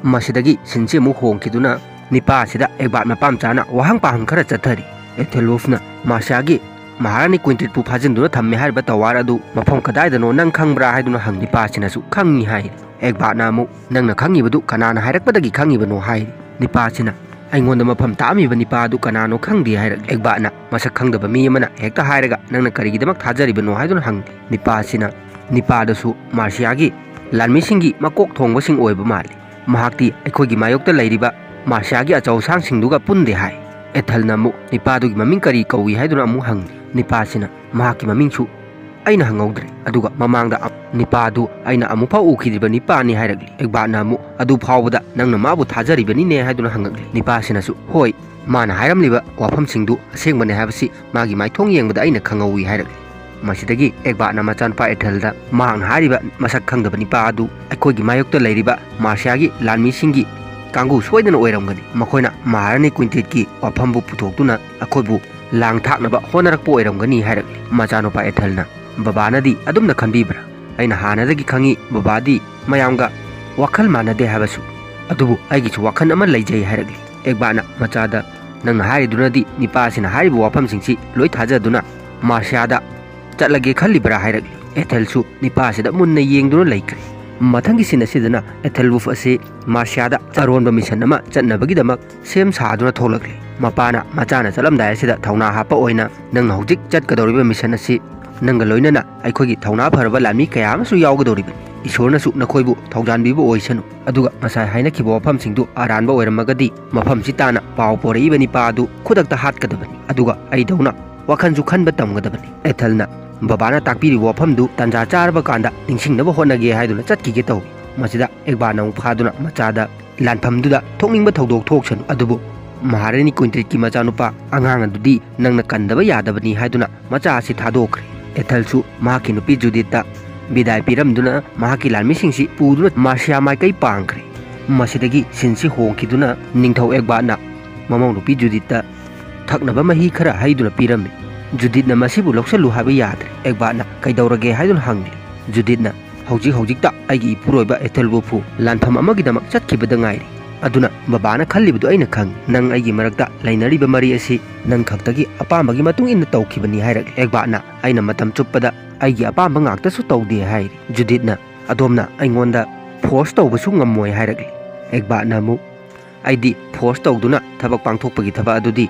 ꯃꯁꯤꯗꯒꯤ ꯁꯤꯟꯁꯤ ꯑꯃꯨꯛ ꯍꯣꯡꯈꯤꯗꯨꯅ ꯅꯤꯄꯥ ꯑꯁꯤꯗ ꯑꯦꯒꯕꯥꯠ ꯃꯄꯥꯝꯆꯥꯅ ꯋꯥꯍꯪ ꯄꯥꯍꯪ ꯈꯔ ꯆꯠꯊꯔꯤ꯫ ꯑꯦꯊꯦꯜꯋꯨꯐꯅ ꯃꯥꯔꯁꯤꯌꯥꯒꯤ ꯃꯍꯥꯔꯥꯅꯤ ꯀ꯭ꯋꯤꯟꯇꯤꯠꯄꯨ ꯐꯥꯖꯤꯟꯗꯨꯅ ꯊꯝꯃꯦ ꯍꯥꯏꯔꯤꯕ ꯇꯋꯥꯔ ꯑꯗꯨ ꯃꯐꯝ ꯀꯗꯥꯏꯗꯅꯣ ꯅꯪ ꯈꯪꯕ꯭ꯔꯥ ꯍꯥꯏꯗꯨꯅ ꯍꯪ ꯅꯤꯄꯥꯁꯤꯅꯁꯨ ꯈꯪꯉꯤ ꯍꯥꯏꯔꯤ꯫ ꯑꯦꯒꯕꯥꯠꯅ ꯑꯃꯨꯛ ꯅꯪꯅ ꯈꯪꯉꯤꯕꯗꯨ ꯀꯅꯥꯅ ꯍꯥꯏꯔꯛꯄꯗꯒꯤ ꯈꯪꯉꯤꯕꯅꯣ ꯍꯥꯏꯔꯤ꯫ ꯅꯤꯄꯥꯁꯤꯅ ꯑꯩꯉꯣꯟꯗ ꯃꯐꯝ ꯇꯥꯛꯑꯝꯃꯤꯕ ꯅꯤꯄꯥ ꯑꯗꯨ ꯀꯅꯥꯅꯣ ꯈꯪꯗꯦ ꯍꯥꯏꯔꯛꯂꯤ꯫ ꯑꯦꯒꯕꯥꯠꯅ ꯃꯁꯛ ꯈꯪꯗꯕ ꯃꯤ ꯑꯃꯅ ꯍꯦꯛꯇ ꯍꯥꯏꯔꯒ ꯅꯪꯅ ꯀꯔꯤꯒꯤꯗꯃꯛ ꯊꯥꯖꯔꯤꯕꯅꯣ ꯍꯥꯏꯗꯨꯅ ꯍꯪꯂꯤ꯫ ꯅꯤꯄꯥꯁꯤꯅ ꯅꯤꯄꯥꯗꯨꯁꯨ ꯃꯥꯔꯁꯤꯌꯥꯒꯤ ꯂꯥꯟꯃꯤꯁꯤꯡꯒꯤ ꯃꯀꯣꯛ ꯊꯣꯡꯕꯁꯤꯡ ꯑꯣꯏꯕ ꯃꯥꯜꯂꯤ꯫ ꯃꯍꯥꯛꯇꯤ ꯑꯩꯈꯣꯏꯒꯤ ꯃꯥꯌꯣꯛꯇ ꯂꯩꯔꯤꯕ ꯃꯥꯔꯁꯤꯌꯥꯒꯤ ꯑꯆꯧ ꯑꯁꯥꯡꯁꯤꯡꯗꯨꯒ ꯄꯨꯟꯗꯦ ꯍꯥꯏ꯫ ꯑꯦꯊꯜꯅ ꯑꯃꯨꯛ ꯅꯤꯄꯥꯗꯨꯒꯤ ꯃꯃꯤꯡ ꯀꯔꯤ ꯀꯧꯏ ꯍꯥꯏꯗꯨꯅ ꯑꯃꯨꯛ ꯍꯪꯂꯤ꯫ ꯅꯤꯄꯥꯁꯤꯅ ꯃꯍꯥꯛꯀꯤ ꯃꯃꯤꯡꯁꯨ ꯑꯩꯅ ꯍꯪꯍꯧꯗ꯭ꯔꯦ꯫ ꯑꯗꯨꯒ ꯃꯃꯥꯡꯗ ꯑ-, ꯅꯤꯄꯥꯗꯨ ꯑꯩꯅ ꯑꯃꯨꯛꯐꯥꯎ ꯎꯈꯤꯗ꯭ꯔꯤꯕ ꯅꯤꯄꯥꯅꯤ ꯍꯥꯏꯔꯛꯂꯤ꯫ ꯑꯦꯒꯕꯥꯠꯅ ꯑꯃꯨꯛ ꯑꯗꯨ ꯐꯥꯎꯕꯗ ꯅꯪꯅ ꯃꯥꯕꯨ ꯊꯥꯖꯔꯤꯕꯅꯤꯅꯦ ꯍꯥꯏꯗꯨꯅ ꯍꯪꯉꯛꯂꯤ꯫ ꯅꯤꯄꯥꯁꯤꯅꯁꯨ ꯍꯣꯏ, ꯃꯥꯅ ꯍꯥꯏꯔꯝꯂꯤꯕ ꯋꯥꯐꯝꯁꯤꯡꯗꯨ ꯑꯁꯦꯡꯕꯅꯦ ꯍꯥꯏꯕꯁꯤ ꯃꯥꯒꯤ ꯃꯥꯏꯊꯣꯡ ꯌꯦꯡꯕꯗ ꯑꯩꯅ ꯈꯪꯍꯧꯏ ꯍꯥꯏꯔꯛꯂꯤ꯫ ꯃꯁꯤꯗꯒꯤ ꯑꯦꯒꯕꯥꯠꯅ ꯃꯆꯥꯅꯨꯄꯥ ꯑꯦꯊꯦꯜꯗ ꯃꯍꯥꯛꯅ ꯍꯥꯏꯔꯤꯕ ꯃꯁꯛ ꯈꯪꯗꯕ ꯅꯤꯄꯥ ꯑꯗꯨ ꯑꯩꯈꯣꯏꯒꯤ ꯃꯥꯌꯣꯛꯇ ꯂꯩꯔꯤꯕ ꯃꯥꯔꯁꯤꯌꯥꯒꯤ ꯂꯥꯟꯃꯤꯁꯤꯡꯒꯤ ꯀꯥꯡꯕꯨ ꯁꯣꯏꯗꯅ ꯑꯣꯏꯔꯝꯒꯅꯤ꯫ ꯃꯈꯣꯏꯅ ꯃꯍꯥꯔꯥꯅꯤ ꯀ꯭ꯋꯤꯟꯇꯤꯠꯀꯤ ꯋꯥꯐꯝꯕꯨ ꯄꯨꯊꯣꯛꯇꯨꯅ ꯑꯩꯈꯣꯏꯕꯨ ꯂꯥꯡ ꯊꯥꯛꯅꯕ ꯍꯣꯠꯅꯔꯛꯄ ꯑꯣꯏꯔꯝꯒꯅꯤ ꯍꯥꯏꯔꯛꯂꯤ꯫ ꯃꯆꯥꯅꯨꯄꯥ ꯑꯦꯊꯦꯜꯅ ꯕꯕꯥꯅꯗꯤ ꯑꯗꯨꯝꯅ ꯈꯟꯕꯤꯕ꯭ꯔꯥ? ꯑꯩꯅ ꯍꯥꯟꯅꯗꯒꯤ ꯈꯪꯏ ꯕꯕꯥꯗꯤ ꯃꯌꯥꯝꯒ ꯋꯥꯈꯜ ꯃꯥꯟꯅꯗꯦ ꯍꯥꯏꯕꯁꯨ꯫ ꯑꯗꯨꯕꯨ ꯑꯩꯒꯤꯁꯨ ꯋꯥꯈꯜ ꯑꯃ ꯂꯩꯖꯩ ꯍꯥꯏꯔꯛꯂꯤ꯫ ꯑꯦꯒꯕꯥꯠꯅ ꯃꯆꯥꯗ ꯅꯪꯅ ꯍꯥꯏꯔꯤꯗꯨꯅꯗꯤ ꯅꯤꯄꯥꯁꯤꯅ ꯍꯥꯏꯔꯤꯕ ꯋꯥꯐꯝꯁꯤꯡꯁꯤ ꯂꯣꯏ ꯊꯥꯖꯗꯨꯅ ꯃꯥꯔꯁꯤꯌꯥꯗ ꯆꯠꯂꯒꯦ ꯈꯜꯂꯤꯕ꯭ꯔꯥ ꯍꯥꯏꯔꯛꯂꯤ꯫ ꯑꯦꯊꯦꯜꯁꯨ ꯅꯤꯄꯥꯁꯤꯗ ꯃꯨꯟꯅ ꯌꯦꯡꯗꯨꯅ ꯂꯩꯈ꯭ꯔꯦ꯫ ꯃꯊꯪꯒꯤ ꯁꯤꯟ ꯑꯁꯤꯗꯅ ꯑꯦꯊꯦꯜꯋꯨꯐ ꯑꯁꯤ ꯃꯥꯔꯁꯤꯌꯥꯗ ꯑꯔꯣꯟꯕ ꯃꯤꯁꯟ ꯑꯃ ꯆꯠꯅꯕꯒꯤꯗꯃꯛ ꯁꯦꯝ ꯁꯥꯗꯨꯅ ꯊꯣꯛꯂꯛꯂꯤ꯫ ꯃꯄꯥꯅ ꯃꯆꯥꯅ ꯆꯠꯂꯝꯗꯥꯏ ꯑꯁꯤꯗ ꯊꯧꯅꯥ ꯍꯥꯞꯄ ꯑꯣꯏꯅ ꯅꯪꯅ ꯍꯧꯖꯤꯛ ꯆꯠꯀꯗꯧꯔꯤꯕ ꯃꯤꯁꯟ ꯑꯁꯤ ꯅꯪꯒ ꯂꯣꯏꯅꯅ ꯑꯩꯈꯣꯏꯒꯤ ꯊꯧꯅꯥ ꯐꯔꯕ ꯂꯥꯟꯃꯤ ꯀꯌꯥ ꯑꯃꯁꯨ ꯌꯥꯎꯒꯗꯧꯔꯤꯕꯅꯤ꯫ ꯏꯁꯣꯔꯅꯁꯨ ꯅꯈꯣꯏꯕꯨ ꯊꯧꯖꯥꯟꯕꯤꯕ ꯑꯣꯏꯁꯅꯨ꯫ ꯑꯗꯨꯒ ꯉꯁꯥꯏ ꯍꯥꯏꯅꯈꯤꯕ ꯋꯥꯐꯝꯁꯤꯡꯗꯨ ꯑꯔꯥꯟꯕ ꯑꯣꯏꯔꯝꯃꯒꯗꯤ ꯃꯐꯝꯁꯤ ꯇꯥꯅ ꯄꯥꯎ ꯄꯣꯔꯛꯏꯕ ꯅꯤꯄꯥ ꯑꯗꯨ ꯈꯨꯗꯛꯇ ꯍꯥꯠꯀꯗꯕꯅꯤ꯫ ꯑꯗꯨꯒ ꯑꯩꯗꯧꯅ ꯋꯥꯈꯜꯁꯨ ꯈꯟꯕ ꯇꯝꯒꯗꯕꯅꯤ꯫ ꯑꯦꯊꯦꯜꯅ ꯕꯕꯥꯅ ꯇꯥꯛꯄꯤꯔꯤꯕ ꯋꯥꯐꯝꯗꯨ ꯇꯥꯟꯖꯥ ꯆꯥꯔꯕ ꯀꯥꯟꯗ ꯅꯤꯡꯁꯤꯡꯅꯕ ꯍꯣꯠꯅꯒꯦ ꯍꯥꯏꯗꯨꯅ ꯆꯠꯈꯤꯒꯦ ꯇꯧꯏ꯫ ꯃꯁꯤꯗ ꯑꯦꯛꯕꯥꯔꯅ ꯑꯃꯨꯛ ꯐꯥꯗꯨꯅ ꯃꯆꯥꯗ, "ꯂꯥꯟꯐꯝꯗꯨꯗ ꯊꯣꯛꯅꯤꯡꯕ ꯊꯧꯗꯣꯛ ꯊꯣꯛꯁꯅꯨ, ꯑꯗꯨꯕꯨ ꯃꯍꯥꯔꯥꯅꯤ ꯀꯨꯏꯟꯇ꯭ꯔꯤꯠꯀꯤ ꯃꯆꯥꯅꯨꯄꯥ ꯑꯉꯥꯡ ꯑꯗꯨꯗꯤ ꯅꯪꯅ ꯀꯟꯗꯕ ꯌꯥꯗꯕꯅꯤ" ꯍꯥꯏꯗꯨꯅ ꯃꯆꯥ ꯑꯁꯤ ꯊꯥꯗꯣꯛꯈ꯭ꯔꯦ꯫ ꯑꯦꯊꯦꯜꯁꯨ ꯃꯍꯥꯛꯀꯤ ꯅꯨꯄꯤ ꯖꯨꯗꯤꯠꯇ ꯕꯤꯗꯥꯏ ꯄꯤꯔꯝꯗꯨꯅ ꯃꯍꯥꯛꯀꯤ ꯂꯥꯟꯃꯤꯁꯤꯡꯁꯤ ꯄꯨꯗꯨꯅ ꯃꯥꯔꯁꯤꯌꯥ ꯃꯥꯏꯀꯩ ꯄꯥꯡꯈ꯭ꯔꯦ꯫ ꯃꯁꯤꯗꯒꯤ ꯁꯤꯟꯁꯤ ꯍꯣꯡꯈꯤꯗꯨꯅ ꯅꯤꯡꯊꯧ ꯑꯦꯛꯕꯥꯔꯅ ꯃꯃꯧ ꯅꯨꯄꯤ ꯖꯨꯗꯤꯠꯇ ꯊꯛꯅꯕ ꯃꯍꯤ ꯈꯔ ꯍꯩꯗꯨꯅ ꯄꯤꯔꯝꯃꯤ꯫ ꯖꯨꯗꯤꯠꯅ ꯃꯁꯤꯕꯨ ꯂꯧꯁꯜꯂꯨ ꯍꯥꯏꯕ ꯌꯥꯗ꯭ꯔꯦ꯫ ꯑꯦꯛꯕꯥꯔꯅ ꯀꯩꯗꯧꯔꯒꯦ ꯍꯥꯏꯗꯨꯅ ꯍꯪꯂꯤ꯫ ꯖꯨꯗꯤꯠꯅ, "ꯍꯧꯖꯤꯛ ꯍꯧꯖꯤꯛꯇ ꯑꯩꯒꯤ ꯏꯄꯨꯔꯣꯏꯕ ꯑꯦꯊꯦꯜ ꯋꯨꯐꯨ ꯂꯥꯟꯐꯝ ꯑꯃꯒꯤꯗꯃꯛ ꯆꯠꯈꯤꯕꯗ ꯉꯥꯏꯔꯤ꯫ ꯑꯗꯨꯅ ꯕꯕꯥꯅ ꯈꯜꯂꯤꯕꯗꯨ ꯑꯩꯅ ꯈꯪꯏ꯫ ꯅꯪ ꯑꯩꯒꯤ ꯃꯔꯛꯇ ꯂꯩꯅꯔꯤꯕ ꯃꯔꯤ ꯑꯁꯤ ꯅꯪ ꯈꯛꯇꯒꯤ ꯑꯄꯥꯝꯕꯒꯤ ꯃꯇꯨꯡ ꯏꯟꯅ ꯇꯧꯈꯤꯕꯅꯤ" ꯍꯥꯏꯔꯛꯂꯤ꯫ ꯑꯦꯛꯕꯥꯔꯅ, "ꯑꯩꯅ ꯃꯇꯝ ꯆꯨꯞꯄꯗ ꯑꯩꯒꯤ ꯑꯄꯥꯝꯕ ꯉꯥꯛꯇꯁꯨ ꯇꯧꯗꯦ" ꯍꯥꯏꯔꯤ꯫ ꯖꯨꯗꯤꯠꯅ, "ꯑꯗꯣꯝꯅ ꯑꯩꯉꯣꯟꯗ ꯐꯣꯔꯁ ꯇꯧꯕꯁꯨ ꯉꯝꯃꯣꯏ" ꯍꯥꯏꯔꯛꯂꯤ꯫ ꯑꯦꯛꯕꯥꯔꯅ ꯑꯃꯨꯛ, "ꯑꯩꯗꯤ ꯐꯣꯔꯁ ꯇꯧꯗꯨꯅ ꯊꯕꯛ ꯄꯥꯡꯊꯣꯛꯄꯒꯤ ꯊꯕꯛ ꯑꯗꯨꯗꯤ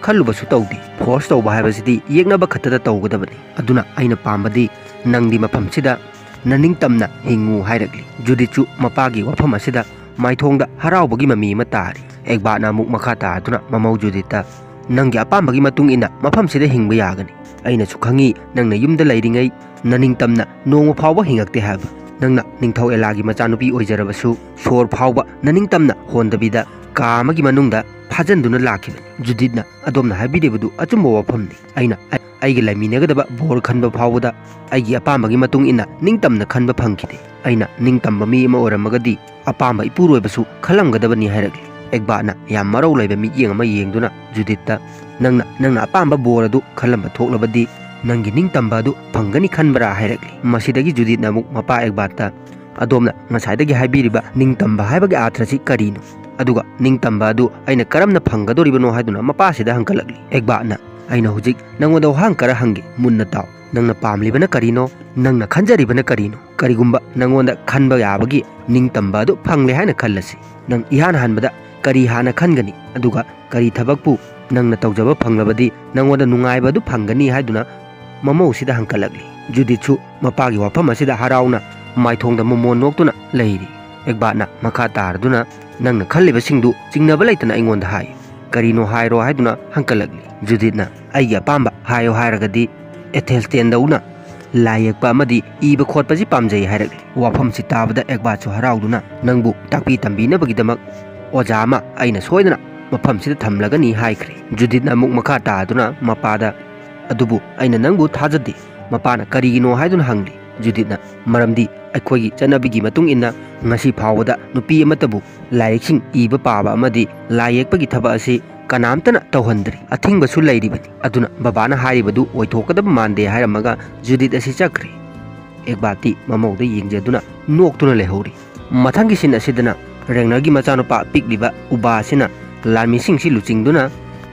ꯈꯜꯂꯨꯕꯁꯨ ꯇꯧꯗꯦ꯫ ꯐꯣꯔꯁ ꯇꯧꯕ ꯍꯥꯏꯕꯁꯤꯗꯤ ꯌꯦꯛꯅꯕ ꯈꯛꯇꯗ ꯇꯧꯒꯗꯕꯅꯤ꯫ ꯑꯗꯨꯅ ꯑꯩꯅ ꯄꯥꯝꯕꯗꯤ ꯅꯪꯗꯤ ꯃꯐꯝꯁꯤꯗ ꯅꯅꯤꯡꯇꯝꯅ ꯍꯤꯡꯉꯨ" ꯍꯥꯏꯔꯛꯂꯤ꯫ ꯖꯨꯗꯤꯠꯁꯨ ꯃꯄꯥꯒꯤ ꯋꯥꯐꯝ ꯑꯁꯤꯗ ꯃꯥꯏꯊꯣꯡꯗ ꯍꯔꯥꯎꯕꯒꯤ ꯃꯃꯤ ꯑꯃ ꯇꯥꯔꯤ꯫ ꯑꯦꯛꯕꯥꯔꯅ ꯑꯃꯨꯛ ꯃꯈꯥ ꯇꯥꯗꯨꯅ ꯃꯃꯧ ꯖꯨꯗꯤꯠꯇ, "ꯅꯪꯒꯤ ꯑꯄꯥꯝꯕꯒꯤ ꯃꯇꯨꯡ ꯏꯟꯅ ꯃꯐꯝꯁꯤꯗ ꯍꯤꯡꯕ ꯌꯥꯒꯅꯤ꯫ ꯑꯩꯅꯁꯨ ꯈꯪꯏ, ꯅꯪꯅ ꯌꯨꯝꯗ ꯂꯩꯔꯤꯉꯩ ꯅꯅꯤꯡꯇꯝꯅ ꯅꯣꯡꯃ ꯐꯥꯎꯕ ꯍꯤꯡꯉꯛꯇꯦ ꯍꯥꯏꯕ꯫ ꯅꯪꯅ ꯅꯤꯡꯊꯧ ꯑꯦꯂꯥꯒꯤ ꯃꯆꯥꯅꯨꯄꯤ ꯑꯣꯏꯖꯔꯕꯁꯨ ꯁꯣꯔ ꯐꯥꯎꯕ ꯅꯅꯤꯡꯇꯝꯅ ꯍꯣꯟꯗꯕꯤꯗ ꯀꯥ ꯑꯃꯒꯤ ꯃꯅꯨꯡꯗ ꯐꯥꯖꯤꯟꯗꯨꯅ ꯂꯥꯛꯈꯤꯕꯅꯤ꯫ ꯖꯨꯗꯤꯠꯅ, ꯑꯗꯣꯝꯅ ꯍꯥꯏꯕꯤꯔꯤꯕꯗꯨ ꯑꯆꯨꯝꯕ ꯋꯥꯐꯝꯅꯤ꯫ ꯑꯩꯅ ꯑꯩꯒꯤ ꯂꯩꯃꯤꯟꯅꯒꯗꯕ ꯕꯣꯔ ꯈꯟꯕ ꯐꯥꯎꯕꯗ ꯑꯩꯒꯤ ꯑꯄꯥꯝꯕꯒꯤ ꯃꯇꯨꯡ ꯏꯟꯅ ꯅꯤꯡꯇꯝꯅ ꯈꯟꯕ ꯐꯪꯈꯤꯗꯦ꯫ ꯑꯩꯅ ꯅꯤꯡꯇꯝꯕ ꯃꯤ ꯑꯃ ꯑꯣꯏꯔꯝꯃꯒꯗꯤ ꯑꯄꯥꯝꯕ ꯏꯄꯨꯔꯣꯏꯕꯁꯨ ꯈꯜꯂꯝꯒꯗꯕꯅꯤ" ꯍꯥꯏꯔꯛꯂꯤ꯫ ꯑꯦꯛꯕꯥꯔꯅ ꯌꯥꯝ ꯃꯔꯧ ꯂꯩꯕ ꯃꯤꯠꯌꯦꯡ ꯑꯃ ꯌꯦꯡꯗꯨꯅ ꯖꯨꯗꯤꯠꯇ, "ꯅꯪꯅ, ꯅꯪꯅ ꯑꯄꯥꯝꯕ ꯕꯣꯔ ꯑꯗꯨ ꯈꯜꯂꯝꯕ ꯊꯣꯛꯂꯕꯗꯤ ꯅꯪꯒꯤ ꯅꯤꯡꯇꯝꯕ ꯑꯗꯨ ꯐꯪꯒꯅꯤ ꯈꯟꯕ꯭ꯔꯥ?" ꯍꯥꯏꯔꯛꯂꯤ꯫ ꯃꯁꯤꯗꯒꯤ ꯖꯨꯗꯤꯠꯅ ꯑꯃꯨꯛ ꯃꯄꯥ ꯑꯦꯛꯕꯥꯔꯇ, "ꯑꯗꯣꯝꯅ ꯉꯁꯥꯏꯗꯒꯤ ꯍꯥꯏꯕꯤꯔꯤꯕ ꯅꯤꯡꯇꯝꯕ ꯍꯥꯏꯕꯒꯤ ꯑꯥꯔꯊꯁꯤ ꯀꯔꯤꯅꯣ? ꯑꯗꯨꯒ ꯅꯤꯡꯇꯝꯕ ꯑꯗꯨ ꯑꯩꯅ ꯀꯔꯝꯅ ꯐꯪꯒꯗꯧꯔꯤꯕꯅꯣ?" ꯍꯥꯏꯗꯨꯅ ꯃꯄꯥꯁꯤꯗ ꯍꯪꯒꯠꯂꯛꯂꯤ꯫ ꯑꯦꯛꯕꯥꯔꯅ, "ꯑꯩꯅ ꯍꯧꯖꯤꯛ ꯅꯪꯉꯣꯟꯗ ꯋꯥꯍꯪ ꯈꯔ ꯍꯪꯒꯦ, ꯃꯨꯟꯅ ꯇꯥꯎ꯫ ꯅꯪꯅ ꯄꯥꯝꯂꯤꯕꯅ ꯀꯔꯤꯅꯣ? ꯅꯪꯅ ꯈꯟꯖꯔꯤꯕꯅ ꯀꯔꯤꯅꯣ? ꯀꯔꯤꯒꯨꯝꯕ ꯅꯪꯉꯣꯟꯗ ꯈꯟꯕ ꯌꯥꯕꯒꯤ ꯅꯤꯡꯇꯝꯕ ꯑꯗꯨ ꯐꯪꯂꯦ ꯍꯥꯏꯅ ꯈꯜꯂꯁꯤ꯫ ꯅꯪ ꯏꯍꯥꯟ ꯍꯥꯟꯕꯗ ꯀꯔꯤ ꯍꯥꯟꯅ ꯈꯟꯒꯅꯤ? ꯑꯗꯨꯒ ꯀꯔꯤ ꯊꯕꯛꯄꯨ ꯅꯪꯅ ꯇꯧꯖꯕ ꯐꯪꯂꯕꯗꯤ ꯅꯪꯉꯣꯟꯗ ꯅꯨꯡꯉꯥꯏꯕ ꯑꯗꯨ ꯐꯪꯒꯅꯤ?" ꯍꯥꯏꯗꯨꯅ ꯃꯃꯧꯁꯤꯗ ꯍꯪꯀꯠꯂꯛꯂꯤ꯫ ꯖꯨꯗꯤꯠꯁꯨ ꯃꯄꯥꯒꯤ ꯋꯥꯐꯝ ꯑꯁꯤꯗ ꯍꯔꯥꯎꯅ ꯃꯥꯏꯊꯣꯡꯗ ꯃꯣꯃꯣꯟ ꯅꯣꯛꯇꯨꯅ ꯂꯩꯔꯤ꯫ ꯑꯦꯛꯕꯥꯠꯅ ꯃꯈꯥ ꯇꯥꯔꯗꯨꯅ, "ꯅꯪꯅ ꯈꯜꯂꯤꯕꯁꯤꯡꯗꯨ ꯆꯤꯡꯅꯕ ꯂꯩꯇꯅ ꯑꯩꯉꯣꯟꯗ ꯍꯥꯏꯌꯨ꯫ ꯀꯔꯤꯅꯣ ꯍꯥꯏꯔꯣ" ꯍꯥꯏꯗꯨꯅ ꯍꯪꯀꯠꯂꯛꯂꯤ꯫ ꯖꯨꯗꯤꯠꯅ, "ꯑꯩꯒꯤ ꯑꯄꯥꯝꯕ ꯍꯥꯏꯌꯣ ꯍꯥꯏꯔꯒꯗꯤ ꯑꯦꯊꯦꯜꯁ꯭ꯇꯦꯟꯗꯧꯅ ꯂꯥꯏ ꯌꯦꯛꯄ ꯑꯃꯗꯤ ꯏꯕ ꯈꯣꯠꯄꯁꯤ ꯄꯥꯝꯖꯩ" ꯍꯥꯏꯔꯛꯂꯤ꯫ ꯋꯥꯐꯝꯁꯤ ꯇꯥꯕꯗ ꯑꯦꯛꯕꯥꯠꯁꯨ ꯍꯔꯥꯎꯗꯨꯅ, "ꯅꯪꯕꯨ ꯇꯥꯛꯄꯤ ꯇꯝꯕꯤꯅꯕꯒꯤꯗꯃꯛ ꯑꯣꯖꯥ ꯑꯃ ꯑꯩꯅ ꯁꯣꯏꯗꯅ ꯃꯐꯝꯁꯤꯗ ꯊꯝꯂꯒꯅꯤ" ꯍꯥꯏꯈ꯭ꯔꯦ꯫ ꯖꯨꯗꯤꯠꯅ ꯑꯃꯨꯛ ꯃꯈꯥ ꯇꯥꯗꯨꯅ ꯃꯄꯥꯗ, "ꯑꯗꯨꯕꯨ ꯑꯩꯅ ꯅꯪꯕꯨ ꯊꯥꯖꯗꯦ"꯫ ꯃꯄꯥꯅ ꯀꯔꯤꯒꯤꯅꯣ ꯍꯥꯏꯗꯨꯅ ꯍꯪꯂꯤ꯫ ꯖꯨꯗꯤꯠꯅ, "ꯃꯔꯝꯗꯤ ꯑꯩꯈꯣꯏꯒꯤ ꯆꯠꯅꯕꯤꯒꯤ ꯃꯇꯨꯡ ꯏꯟꯅ ꯉꯁꯤ ꯐꯥꯎꯕꯗ ꯅꯨꯄꯤ ꯑꯃꯠꯇꯕꯨ ꯂꯥꯏꯔꯤꯛꯁꯤꯡ ꯏꯕ ꯄꯥꯕ ꯑꯃꯗꯤ ꯂꯥꯏ ꯌꯦꯛꯄꯒꯤ ꯊꯕꯛ ꯑꯁꯤ ꯀꯅꯥꯝꯇꯅ ꯇꯧꯍꯟꯗ꯭ꯔꯤ꯫ ꯑꯊꯤꯡꯕꯁꯨ ꯂꯩꯔꯤꯕꯅꯤ꯫ ꯑꯗꯨꯅ ꯕꯕꯥꯅ ꯍꯥꯏꯔꯤꯕꯗꯨ ꯑꯣꯏꯊꯣꯛꯀꯗꯕ ꯃꯥꯟꯗꯦ" ꯍꯥꯏꯔꯝꯃꯒ ꯖꯨꯗꯤꯠ ꯑꯁꯤ ꯆꯠꯈ꯭ꯔꯦ꯫ ꯑꯦꯛꯕꯥꯠꯇꯤ ꯃꯃꯧꯗ ꯌꯦꯡꯖꯗꯨꯅ ꯅꯣꯛꯇꯨꯅ ꯂꯩꯍꯧꯔꯤ꯫ ꯃꯊꯪꯒꯤ ꯁꯤꯟ ꯑꯁꯤꯗꯅ ꯔꯦꯡꯅꯔꯒꯤ ꯃꯆꯥꯅꯨꯄꯥ ꯄꯤꯛꯂꯤꯕ ꯎꯕꯥ ꯑꯁꯤꯅ ꯂꯥꯟꯃꯤꯁꯤꯡꯁꯤ ꯂꯨꯆꯤꯡꯗꯨꯅ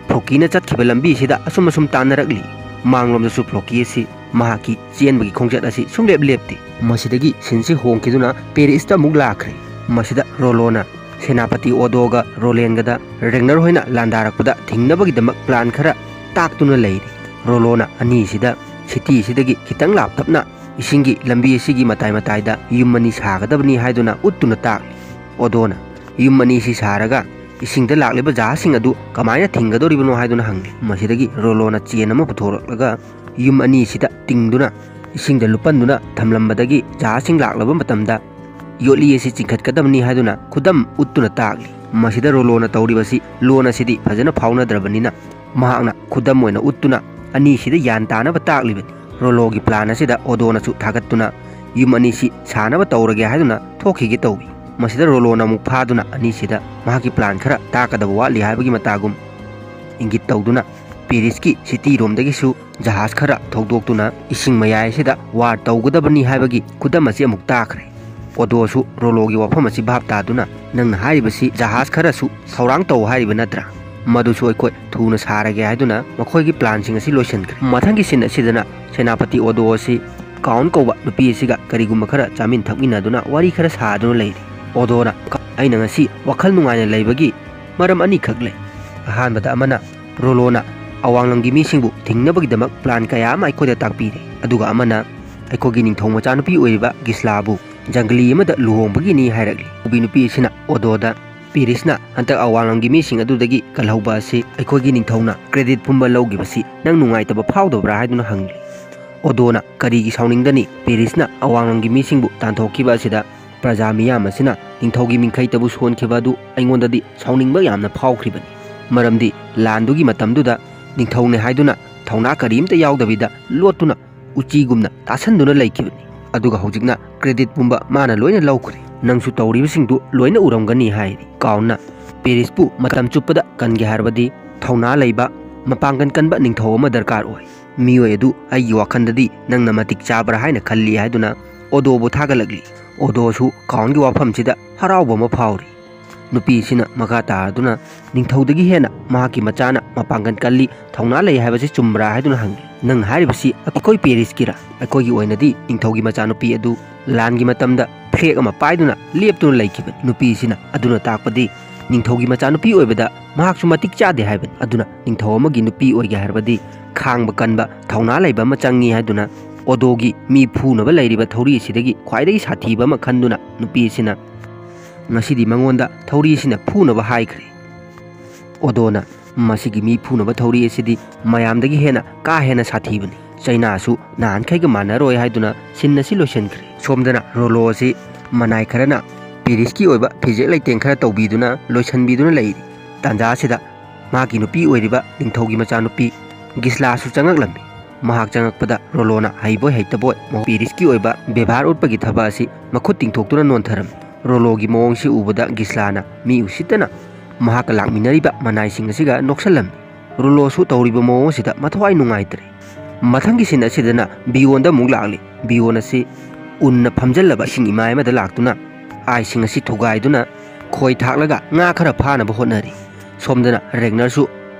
ꯐ꯭ꯂꯣꯀꯤꯅ ꯆꯠꯈꯤꯕ ꯂꯝꯕꯤ ꯑꯁꯤꯗ ꯑꯁꯨꯝ ꯑꯁꯨꯝ ꯇꯥꯟꯅꯔꯛꯂꯤ꯫ ꯃꯥꯡꯂꯣꯝꯗꯁꯨ ꯐ꯭ꯂꯣꯀꯤ ꯑꯁꯤ ꯃꯍꯥꯛꯀꯤ ꯆꯦꯟꯕꯒꯤ ꯈꯣꯡꯆꯠ ꯑꯁꯤ ꯁꯨꯡꯂꯦꯞ ꯂꯦꯞꯇꯦ꯫ ꯃꯁꯤꯗꯒꯤ ꯁꯤꯟꯁꯤ ꯍꯣꯡꯈꯤꯗꯨꯅ ꯄꯦꯔꯤꯁꯇ ꯑꯃꯨꯛ ꯂꯥꯛꯈ꯭ꯔꯦ꯫ ꯃꯁꯤꯗ ꯔꯣꯂꯣꯅ ꯁꯦꯅꯥꯄꯇꯤ ꯑꯣꯗꯣꯒ ꯔꯣꯂꯦꯟꯒꯗ ꯔꯦꯡꯅꯔ ꯍꯣꯏꯅ ꯂꯥꯟꯗꯥꯔꯛꯄꯗ ꯊꯤꯡꯅꯕꯒꯤꯗꯃꯛ ꯄ꯭ꯂꯥꯟ ꯈꯔ ꯇꯥꯛꯇꯨꯅ ꯂꯩꯔꯤ꯫ ꯔꯣꯂꯣꯅ ꯑꯅꯤꯁꯤꯗ ꯁꯤꯇꯤ ꯑꯁꯤꯗꯒꯤ ꯈꯤꯇꯪ ꯂꯥꯞꯇꯞꯅ ꯏꯁꯤꯡꯒꯤ ꯂꯝꯕꯤ ꯑꯁꯤꯒꯤ ꯃꯇꯥꯏ ꯃꯇꯥꯏꯗ ꯌꯨꯝ ꯑꯅꯤ ꯁꯥꯒꯗꯕꯅꯤ ꯍꯥꯏꯗꯨꯅ ꯎꯠꯇꯨꯅ ꯇꯥꯛꯂꯤ꯫ ꯑꯣꯗꯣꯅ ꯌꯨꯝ ꯑꯅꯤꯁꯤ ꯁꯥꯔꯒ ꯏꯁꯤꯡꯗ ꯂꯥꯛꯂꯤꯕ ꯖꯍꯥꯖꯁꯤꯡ ꯑꯗꯨ ꯀꯃꯥꯏꯅ ꯊꯤꯡꯒꯗꯧꯔꯤꯕꯅꯣ ꯍꯥꯏꯗꯨꯅ ꯍꯪꯂꯤ꯫ ꯃꯁꯤꯗꯒꯤ ꯔꯣꯂꯣꯅ ꯆꯦꯟ ꯑꯃ ꯄꯨꯊꯣꯔꯛꯂꯒ ꯌꯨꯝ ꯑꯅꯤꯁꯤꯗ ꯇꯤꯡꯗꯨꯅ ꯏꯁꯤꯡꯗ ꯂꯨꯞꯄꯟꯗꯨꯅ ꯊꯝꯂꯝꯕꯗꯒꯤ ꯖꯍꯥꯖꯁꯤꯡ ꯂꯥꯛꯂꯕ ꯃꯇꯝꯗ ꯌꯣꯠꯂꯤ ꯑꯁꯤ ꯆꯤꯡꯈꯠꯀꯗꯕꯅꯤ ꯍꯥꯏꯗꯨꯅ ꯈꯨꯗꯝ ꯎꯠꯇꯨꯅ ꯇꯥꯛꯂꯤ꯫ ꯃꯁꯤꯗ ꯔꯣꯂꯣꯅ ꯇꯧꯔꯤꯕꯁꯤ ꯂꯣꯟ ꯑꯁꯤꯗꯤ ꯐꯖꯅ ꯐꯥꯎꯅꯗ꯭ꯔꯕꯅꯤꯅ ꯃꯍꯥꯛꯅ ꯈꯨꯗꯝ ꯑꯣꯏꯅ ꯎꯠꯇꯨꯅ ꯑꯅꯤꯁꯤꯗ ꯌꯥꯟ ꯇꯥꯅꯕ ꯇꯥꯛꯂꯤꯕꯅꯤ꯫ ꯔꯣꯂꯣꯒꯤ ꯄ꯭ꯂꯥꯟ ꯑꯁꯤꯗ ꯑꯣꯗꯣꯅꯁꯨ ꯊꯥꯒꯠꯇꯨꯅ ꯌꯨꯝ ꯑꯅꯤꯁꯤ ꯁꯥꯅꯕ ꯇꯧꯔꯒꯦ ꯍꯥꯏꯗꯨꯅ ꯊꯣꯛꯈꯤꯒꯦ ꯇꯧꯏ꯫ ꯃꯁꯤꯗ ꯔꯣꯂꯣꯅ ꯑꯃꯨꯛ ꯐꯥꯗꯨꯅ ꯑꯅꯤꯁꯤꯗ ꯃꯍꯥꯛꯀꯤ ꯄ꯭ꯂꯥꯟ ꯈꯔ ꯇꯥꯛꯀꯗꯕ ꯋꯥꯠꯂꯤ ꯍꯥꯏꯕꯒꯤ ꯃꯇꯥꯒꯨꯝ ꯏꯪꯒꯤꯠ ꯇꯧꯗꯨꯅ ꯄꯦꯔꯤꯁꯀꯤ ꯁꯤꯇꯤꯔꯣꯝꯗꯒꯤꯁꯨ ꯖꯍꯥꯖ ꯈꯔ ꯊꯧꯗꯣꯛꯇꯨꯅ ꯏꯁꯤꯡ ꯃꯌꯥꯏ ꯑꯁꯤꯗ ꯋꯥꯔ ꯇꯧꯒꯗꯕꯅꯤ ꯍꯥꯏꯕꯒꯤ ꯈꯨꯗꯝ ꯑꯁꯤ ꯑꯃꯨꯛ ꯇꯥꯈ꯭ꯔꯦ꯫ ꯑꯣꯗꯣꯁꯨ ꯔꯣꯂꯣꯒꯤ ꯋꯥꯐꯝ ꯑꯁꯤ ꯚꯥꯞ ꯇꯥꯗꯨꯅ, "ꯅꯪꯅ ꯍꯥꯏꯔꯤꯕꯁꯤ ꯖꯍꯥꯖ ꯈꯔꯁꯨ ꯊꯧꯔꯥꯡ ꯇꯧ ꯍꯥꯏꯔꯤꯕ ꯅꯠꯇ꯭ꯔꯥ? ꯃꯗꯨꯁꯨ ꯑꯩꯈꯣꯏ ꯊꯨꯅ ꯁꯥꯔꯒꯦ" ꯍꯥꯏꯗꯨꯅ ꯃꯈꯣꯏꯒꯤ ꯄ꯭ꯂꯥꯟꯁꯤꯡ ꯑꯁꯤ ꯂꯣꯏꯁꯤꯟꯈ꯭ꯔꯦ꯫ ꯃꯊꯪꯒꯤ ꯁꯤꯟ ꯑꯁꯤꯗꯅ ꯁꯦꯅꯥꯄꯇꯤ ꯑꯣꯗꯣ ꯑꯁꯤ ꯀꯥꯎꯟ ꯀꯧꯕ ꯅꯨꯄꯤ ꯑꯁꯤꯒ ꯀꯔꯤꯒꯨꯝꯕ ꯈꯔ ꯆꯥꯃꯤꯟ ꯊꯛꯃꯤꯟꯅꯗꯨꯅ ꯋꯥꯔꯤ ꯈꯔ ꯁꯥꯗꯨꯅ ꯂꯩꯔꯤ꯫ ꯑꯣꯗꯣꯅ, "ꯑꯩꯅ ꯉꯁꯤ ꯋꯥꯈꯜ ꯅꯨꯡꯉꯥꯏꯅ ꯂꯩꯕꯒꯤ ꯃꯔꯝ ꯑꯅꯤꯈꯛ ꯂꯩ꯫ ꯑꯍꯥꯟꯕꯗ ꯑꯃꯅ ꯔꯣꯂꯣꯅ ꯑꯋꯥꯡꯂꯝꯒꯤ ꯃꯤꯁꯤꯡꯕꯨ ꯊꯤꯡꯅꯕꯒꯤꯗꯃꯛ ꯄ꯭ꯂꯥꯟ ꯀꯌꯥ ꯑꯃ ꯑꯩꯈꯣꯏꯗ ꯇꯥꯛꯄꯤꯔꯦ꯫ ꯑꯗꯨꯒ ꯑꯃꯅ ꯑꯩꯈꯣꯏꯒꯤ ꯅꯤꯡꯊꯧ ꯃꯆꯥꯅꯨꯄꯤ ꯑꯣꯏꯔꯤꯕ ꯒꯤꯁꯂꯥꯕꯨ ꯖꯪꯒꯂꯤ ꯑꯃꯗ ꯂꯨꯍꯣꯡꯕꯒꯤꯅꯤ ꯍꯥꯏꯔꯛꯂꯤ꯫ ꯎꯕꯤ ꯅꯨꯄꯤ ꯑꯁꯤꯅ ꯑꯣꯗꯣꯗ, "ꯄꯦꯔꯤꯁꯅ ꯍꯟꯗꯛ ꯑꯋꯥꯡꯂꯝꯒꯤ ꯃꯤꯁꯤꯡ ꯑꯗꯨꯗꯒꯤ ꯀꯜꯍꯧꯕ ꯑꯁꯤ ꯑꯩꯈꯣꯏꯒꯤ ꯅꯤꯡꯊꯧꯅ ꯀ꯭ꯔꯦꯗꯤꯠ ꯄꯨꯝꯕ ꯂꯧꯈꯤꯕꯁꯤ ꯅꯪ ꯅꯨꯡꯉꯥꯏꯇꯕ ꯐꯥꯎꯗꯕ꯭ꯔꯥ?" ꯍꯥꯏꯗꯨꯅ ꯍꯪꯂꯤ꯫ ꯑꯣꯗꯣꯅ, "ꯀꯔꯤꯒꯤ ꯁꯥꯎꯅꯤꯡꯗꯅꯤ? ꯄꯦꯔꯤꯁꯅ ꯑꯋꯥꯡꯂꯝꯒꯤ ꯃꯤꯁꯤꯡꯕꯨ ꯇꯥꯟꯊꯣꯛꯈꯤꯕ ꯑꯁꯤꯗ ꯄ꯭ꯔꯖꯥ ꯃꯤꯌꯥꯝ ꯑꯁꯤꯅ ꯅꯤꯡꯊꯧꯒꯤ ꯃꯤꯡꯈꯩꯇꯕꯨ ꯁꯣꯟꯈꯤꯕ ꯑꯗꯨ ꯑꯩꯉꯣꯟꯗꯗꯤ ꯁꯥꯎꯅꯤꯡꯕ ꯌꯥꯝꯅ ꯐꯥꯎꯈ꯭ꯔꯤꯕꯅꯤ꯫ ꯃꯔꯝꯗꯤ ꯂꯥꯟꯗꯨꯒꯤ ꯃꯇꯝꯗꯨꯗ ꯅꯤꯡꯊꯧꯅꯦ ꯍꯥꯏꯗꯨꯅ ꯊꯧꯅꯥ ꯀꯔꯤꯝꯇ ꯌꯥꯎꯗꯕꯤꯗ ꯂꯣꯠꯇꯨꯅ ꯎꯆꯤꯒꯨꯝꯅ ꯇꯥꯁꯟꯗꯨꯅ ꯂꯩꯈꯤꯕꯅꯤ꯫ ꯑꯗꯨꯒ ꯍꯧꯖꯤꯛꯅ ꯀ꯭ꯔꯦꯗꯤꯠ ꯄꯨꯝꯕ ꯃꯥꯅ ꯂꯣꯏꯅ ꯂꯧꯈ꯭ꯔꯦ꯫ ꯅꯪꯁꯨ ꯇꯧꯔꯤꯕꯁꯤꯡꯗꯨ ꯂꯣꯏꯅ ꯎꯔꯝꯒꯅꯤ" ꯍꯥꯏꯔꯤ꯫ ꯀꯥꯎꯟꯅ, "ꯄꯦꯔꯤꯁꯄꯨ ꯃꯇꯝ ꯆꯨꯞꯄꯗ ꯀꯟꯒꯦ ꯍꯥꯏꯔꯕꯗꯤ ꯊꯧꯅꯥ ꯂꯩꯕ, ꯃꯄꯥꯡꯒꯜ ꯀꯟꯕ ꯅꯤꯡꯊꯧ ꯑꯃ ꯗꯔꯀꯥꯔ ꯑꯣꯏ꯫ ꯃꯤꯑꯣꯏ ꯑꯗꯨ ꯑꯩꯒꯤ ꯋꯥꯈꯜꯗꯗꯤ ꯅꯪꯅ ꯃꯇꯤꯛ ꯆꯥꯕ꯭ꯔꯥ ꯍꯥꯏꯅ ꯈꯜꯂꯤ" ꯍꯥꯏꯗꯨꯅ ꯑꯣꯗꯣꯕꯨ ꯊꯥꯒꯠꯂꯛꯂꯤ꯫ ꯑꯣꯗꯣꯁꯨ ꯀꯥꯎꯟꯒꯤ ꯋꯥꯐꯝꯁꯤꯗ ꯍꯔꯥꯎꯕ ꯑꯃ ꯐꯥꯎꯔꯤ꯫ ꯅꯨꯄꯤꯁꯤꯅ ꯃꯈꯥ ꯇꯥꯔꯗꯨꯅ, "ꯅꯤꯡꯊꯧꯗꯒꯤ ꯍꯦꯟꯅ ꯃꯍꯥꯛꯀꯤ ꯃꯆꯥꯅ ꯃꯄꯥꯡꯒꯜ ꯀꯜꯂꯤ, ꯊꯧꯅꯥ ꯂꯩ ꯍꯥꯏꯕꯁꯤ ꯆꯨꯝꯕ꯭ꯔꯥ?" ꯍꯥꯏꯗꯨꯅ ꯍꯪꯉꯤ꯫ "ꯅꯪ ꯍꯥꯏꯔꯤꯕꯁꯤ ꯑꯩꯈꯣꯏ ꯄꯦꯔꯤꯁꯀꯤꯔꯥ? ꯑꯩꯈꯣꯏꯒꯤ ꯑꯣꯏꯅꯗꯤ ꯅꯤꯡꯊꯧꯒꯤ ꯃꯆꯥꯅꯨꯄꯤ ꯑꯗꯨ ꯂꯥꯟꯒꯤ ꯃꯇꯝꯗ ꯐ꯭ꯂꯦꯛ ꯑꯃ ꯄꯥꯏꯗꯨꯅ ꯂꯦꯞꯇꯨꯅ ꯂꯩꯈꯤꯕꯅꯤ꯫" ꯅꯨꯄꯤꯁꯤꯅ ꯑꯗꯨꯅ ꯇꯥꯛꯄꯗꯤ ꯅꯤꯡꯊꯧꯒꯤ ꯃꯆꯥꯅꯨꯄꯤ ꯑꯣꯏꯕꯗ ꯃꯍꯥꯛꯁꯨ ꯃꯇꯤꯛ ꯆꯥꯗꯦ ꯍꯥꯏꯕꯅꯤ꯫ ꯑꯗꯨꯅ ꯅꯤꯡꯊꯧ ꯑꯃꯒꯤ ꯅꯨꯄꯤ ꯑꯣꯏꯒꯦ ꯍꯥꯏꯔꯕꯗꯤ ꯈꯥꯡꯕ ꯀꯟꯕ, ꯊꯧꯅꯥ ꯂꯩꯕ ꯑꯃ ꯆꯪꯉꯤ ꯍꯥꯏꯗꯨꯅ ꯑꯣꯗꯣꯒꯤ ꯃꯤ ꯐꯨꯅꯕ ꯂꯩꯔꯤꯕ ꯊꯧꯔꯤ ꯑꯁꯤꯗꯒꯤ ꯈ꯭ꯋꯥꯏꯗꯒꯤ ꯁꯥꯊꯤꯕ ꯑꯃ ꯈꯟꯗꯨꯅ ꯅꯨꯄꯤ ꯑꯁꯤꯅ ꯉꯁꯤꯗꯤ ꯃꯉꯣꯟꯗ ꯊꯧꯔꯤ ꯑꯁꯤꯅ ꯐꯨꯅꯕ ꯍꯥꯏꯈ꯭ꯔꯦ꯫ ꯑꯣꯗꯣꯅ, "ꯃꯁꯤꯒꯤ ꯃꯤ ꯐꯨꯅꯕ ꯊꯧꯔꯤ ꯑꯁꯤꯗꯤ ꯃꯌꯥꯝꯗꯒꯤ ꯍꯦꯟꯅ ꯀꯥ ꯍꯦꯟꯅ ꯁꯥꯊꯤꯕꯅꯤ꯫ ꯆꯩꯅꯥꯁꯨ ꯅꯍꯥꯟꯈꯩꯒ ꯃꯥꯟꯅꯔꯣꯏ" ꯍꯥꯏꯗꯨꯅ ꯁꯤꯟ ꯑꯁꯤ ꯂꯣꯏꯁꯤꯟꯈ꯭ꯔꯦ꯫ ꯁꯣꯝꯗꯅ ꯔꯣꯂꯣ ꯑꯁꯤ ꯃꯅꯥꯏ ꯈꯔꯅ ꯄꯦꯔꯤꯁꯀꯤ ꯑꯣꯏꯕ ꯐꯤꯖꯦꯛ ꯂꯩꯇꯦꯡ ꯈꯔ ꯇꯧꯕꯤꯗꯨꯅ ꯂꯣꯏꯁꯤꯟꯕꯤꯗꯨꯅ ꯂꯩꯔꯤ꯫ ꯇꯥꯟꯖꯥ ꯑꯁꯤꯗ ꯃꯍꯥꯛꯀꯤ ꯅꯨꯄꯤ ꯑꯣꯏꯔꯤꯕ ꯅꯤꯡꯊꯧꯒꯤ ꯃꯆꯥꯅꯨꯄꯤ ꯒꯤꯁꯂꯥꯁꯨ ꯆꯪꯉꯛꯂꯝꯃꯤ꯫ ꯃꯍꯥꯛ ꯆꯪꯉꯛꯄꯗ ꯔꯣꯂꯣꯅ ꯍꯩꯕꯣꯏ ꯍꯩꯇꯕꯣꯏ ꯃꯍꯥꯛ ꯄꯦꯔꯤꯁꯀꯤ ꯑꯣꯏꯕ ꯕꯦꯕꯥꯔ ꯎꯠꯄꯒꯤ ꯊꯕꯛ ꯑꯁꯤ ꯃꯈꯨꯠ ꯇꯤꯡꯊꯣꯛꯇꯨꯅ ꯅꯣꯟꯊꯔꯝꯃꯤ꯫ ꯔꯣꯂꯣꯒꯤ ꯃꯑꯣꯡꯁꯤ ꯎꯕꯗ ꯒꯤꯁꯂꯥꯅ ꯃꯤ ꯎꯁꯤꯠꯇꯅ ꯃꯍꯥꯛꯀ ꯂꯥꯛꯃꯤꯟꯅꯔꯤꯕ ꯃꯅꯥꯏꯁꯤꯡ ꯑꯁꯤꯒ ꯅꯣꯛꯁꯜꯂꯝꯃꯤ꯫ ꯔꯣꯂꯣꯁꯨ ꯇꯧꯔꯤꯕ ꯃꯑꯣꯡ ꯑꯁꯤꯗ ꯃꯊꯋꯥꯏ ꯅꯨꯡꯉꯥꯏꯇ꯭ꯔꯦ꯫ ꯃꯊꯪꯒꯤ ꯁꯤꯟ ꯑꯁꯤꯗꯅ ꯕꯤꯌꯣꯟꯗ ꯑꯃꯨꯛ ꯂꯥꯛꯂꯤ꯫ ꯕꯤꯌꯣꯟ ꯑꯁꯤ ꯎꯟꯅ ꯐꯝꯖꯜꯂꯕ ꯏꯁꯤꯡ ꯏꯃꯥꯏ ꯑꯃꯗ ꯂꯥꯛꯇꯨꯅ ꯑꯥꯏꯁꯁꯤꯡ ꯑꯁꯤ ꯊꯨꯒꯥꯏꯗꯨꯅ ꯈꯣꯏ ꯊꯥꯛꯂꯒ ꯉꯥ ꯈꯔ ꯐꯥꯅꯕ ꯍꯣꯠꯅꯔꯤ꯫ ꯁꯣꯝꯗꯅ ꯔꯦꯒꯅꯔꯁꯨ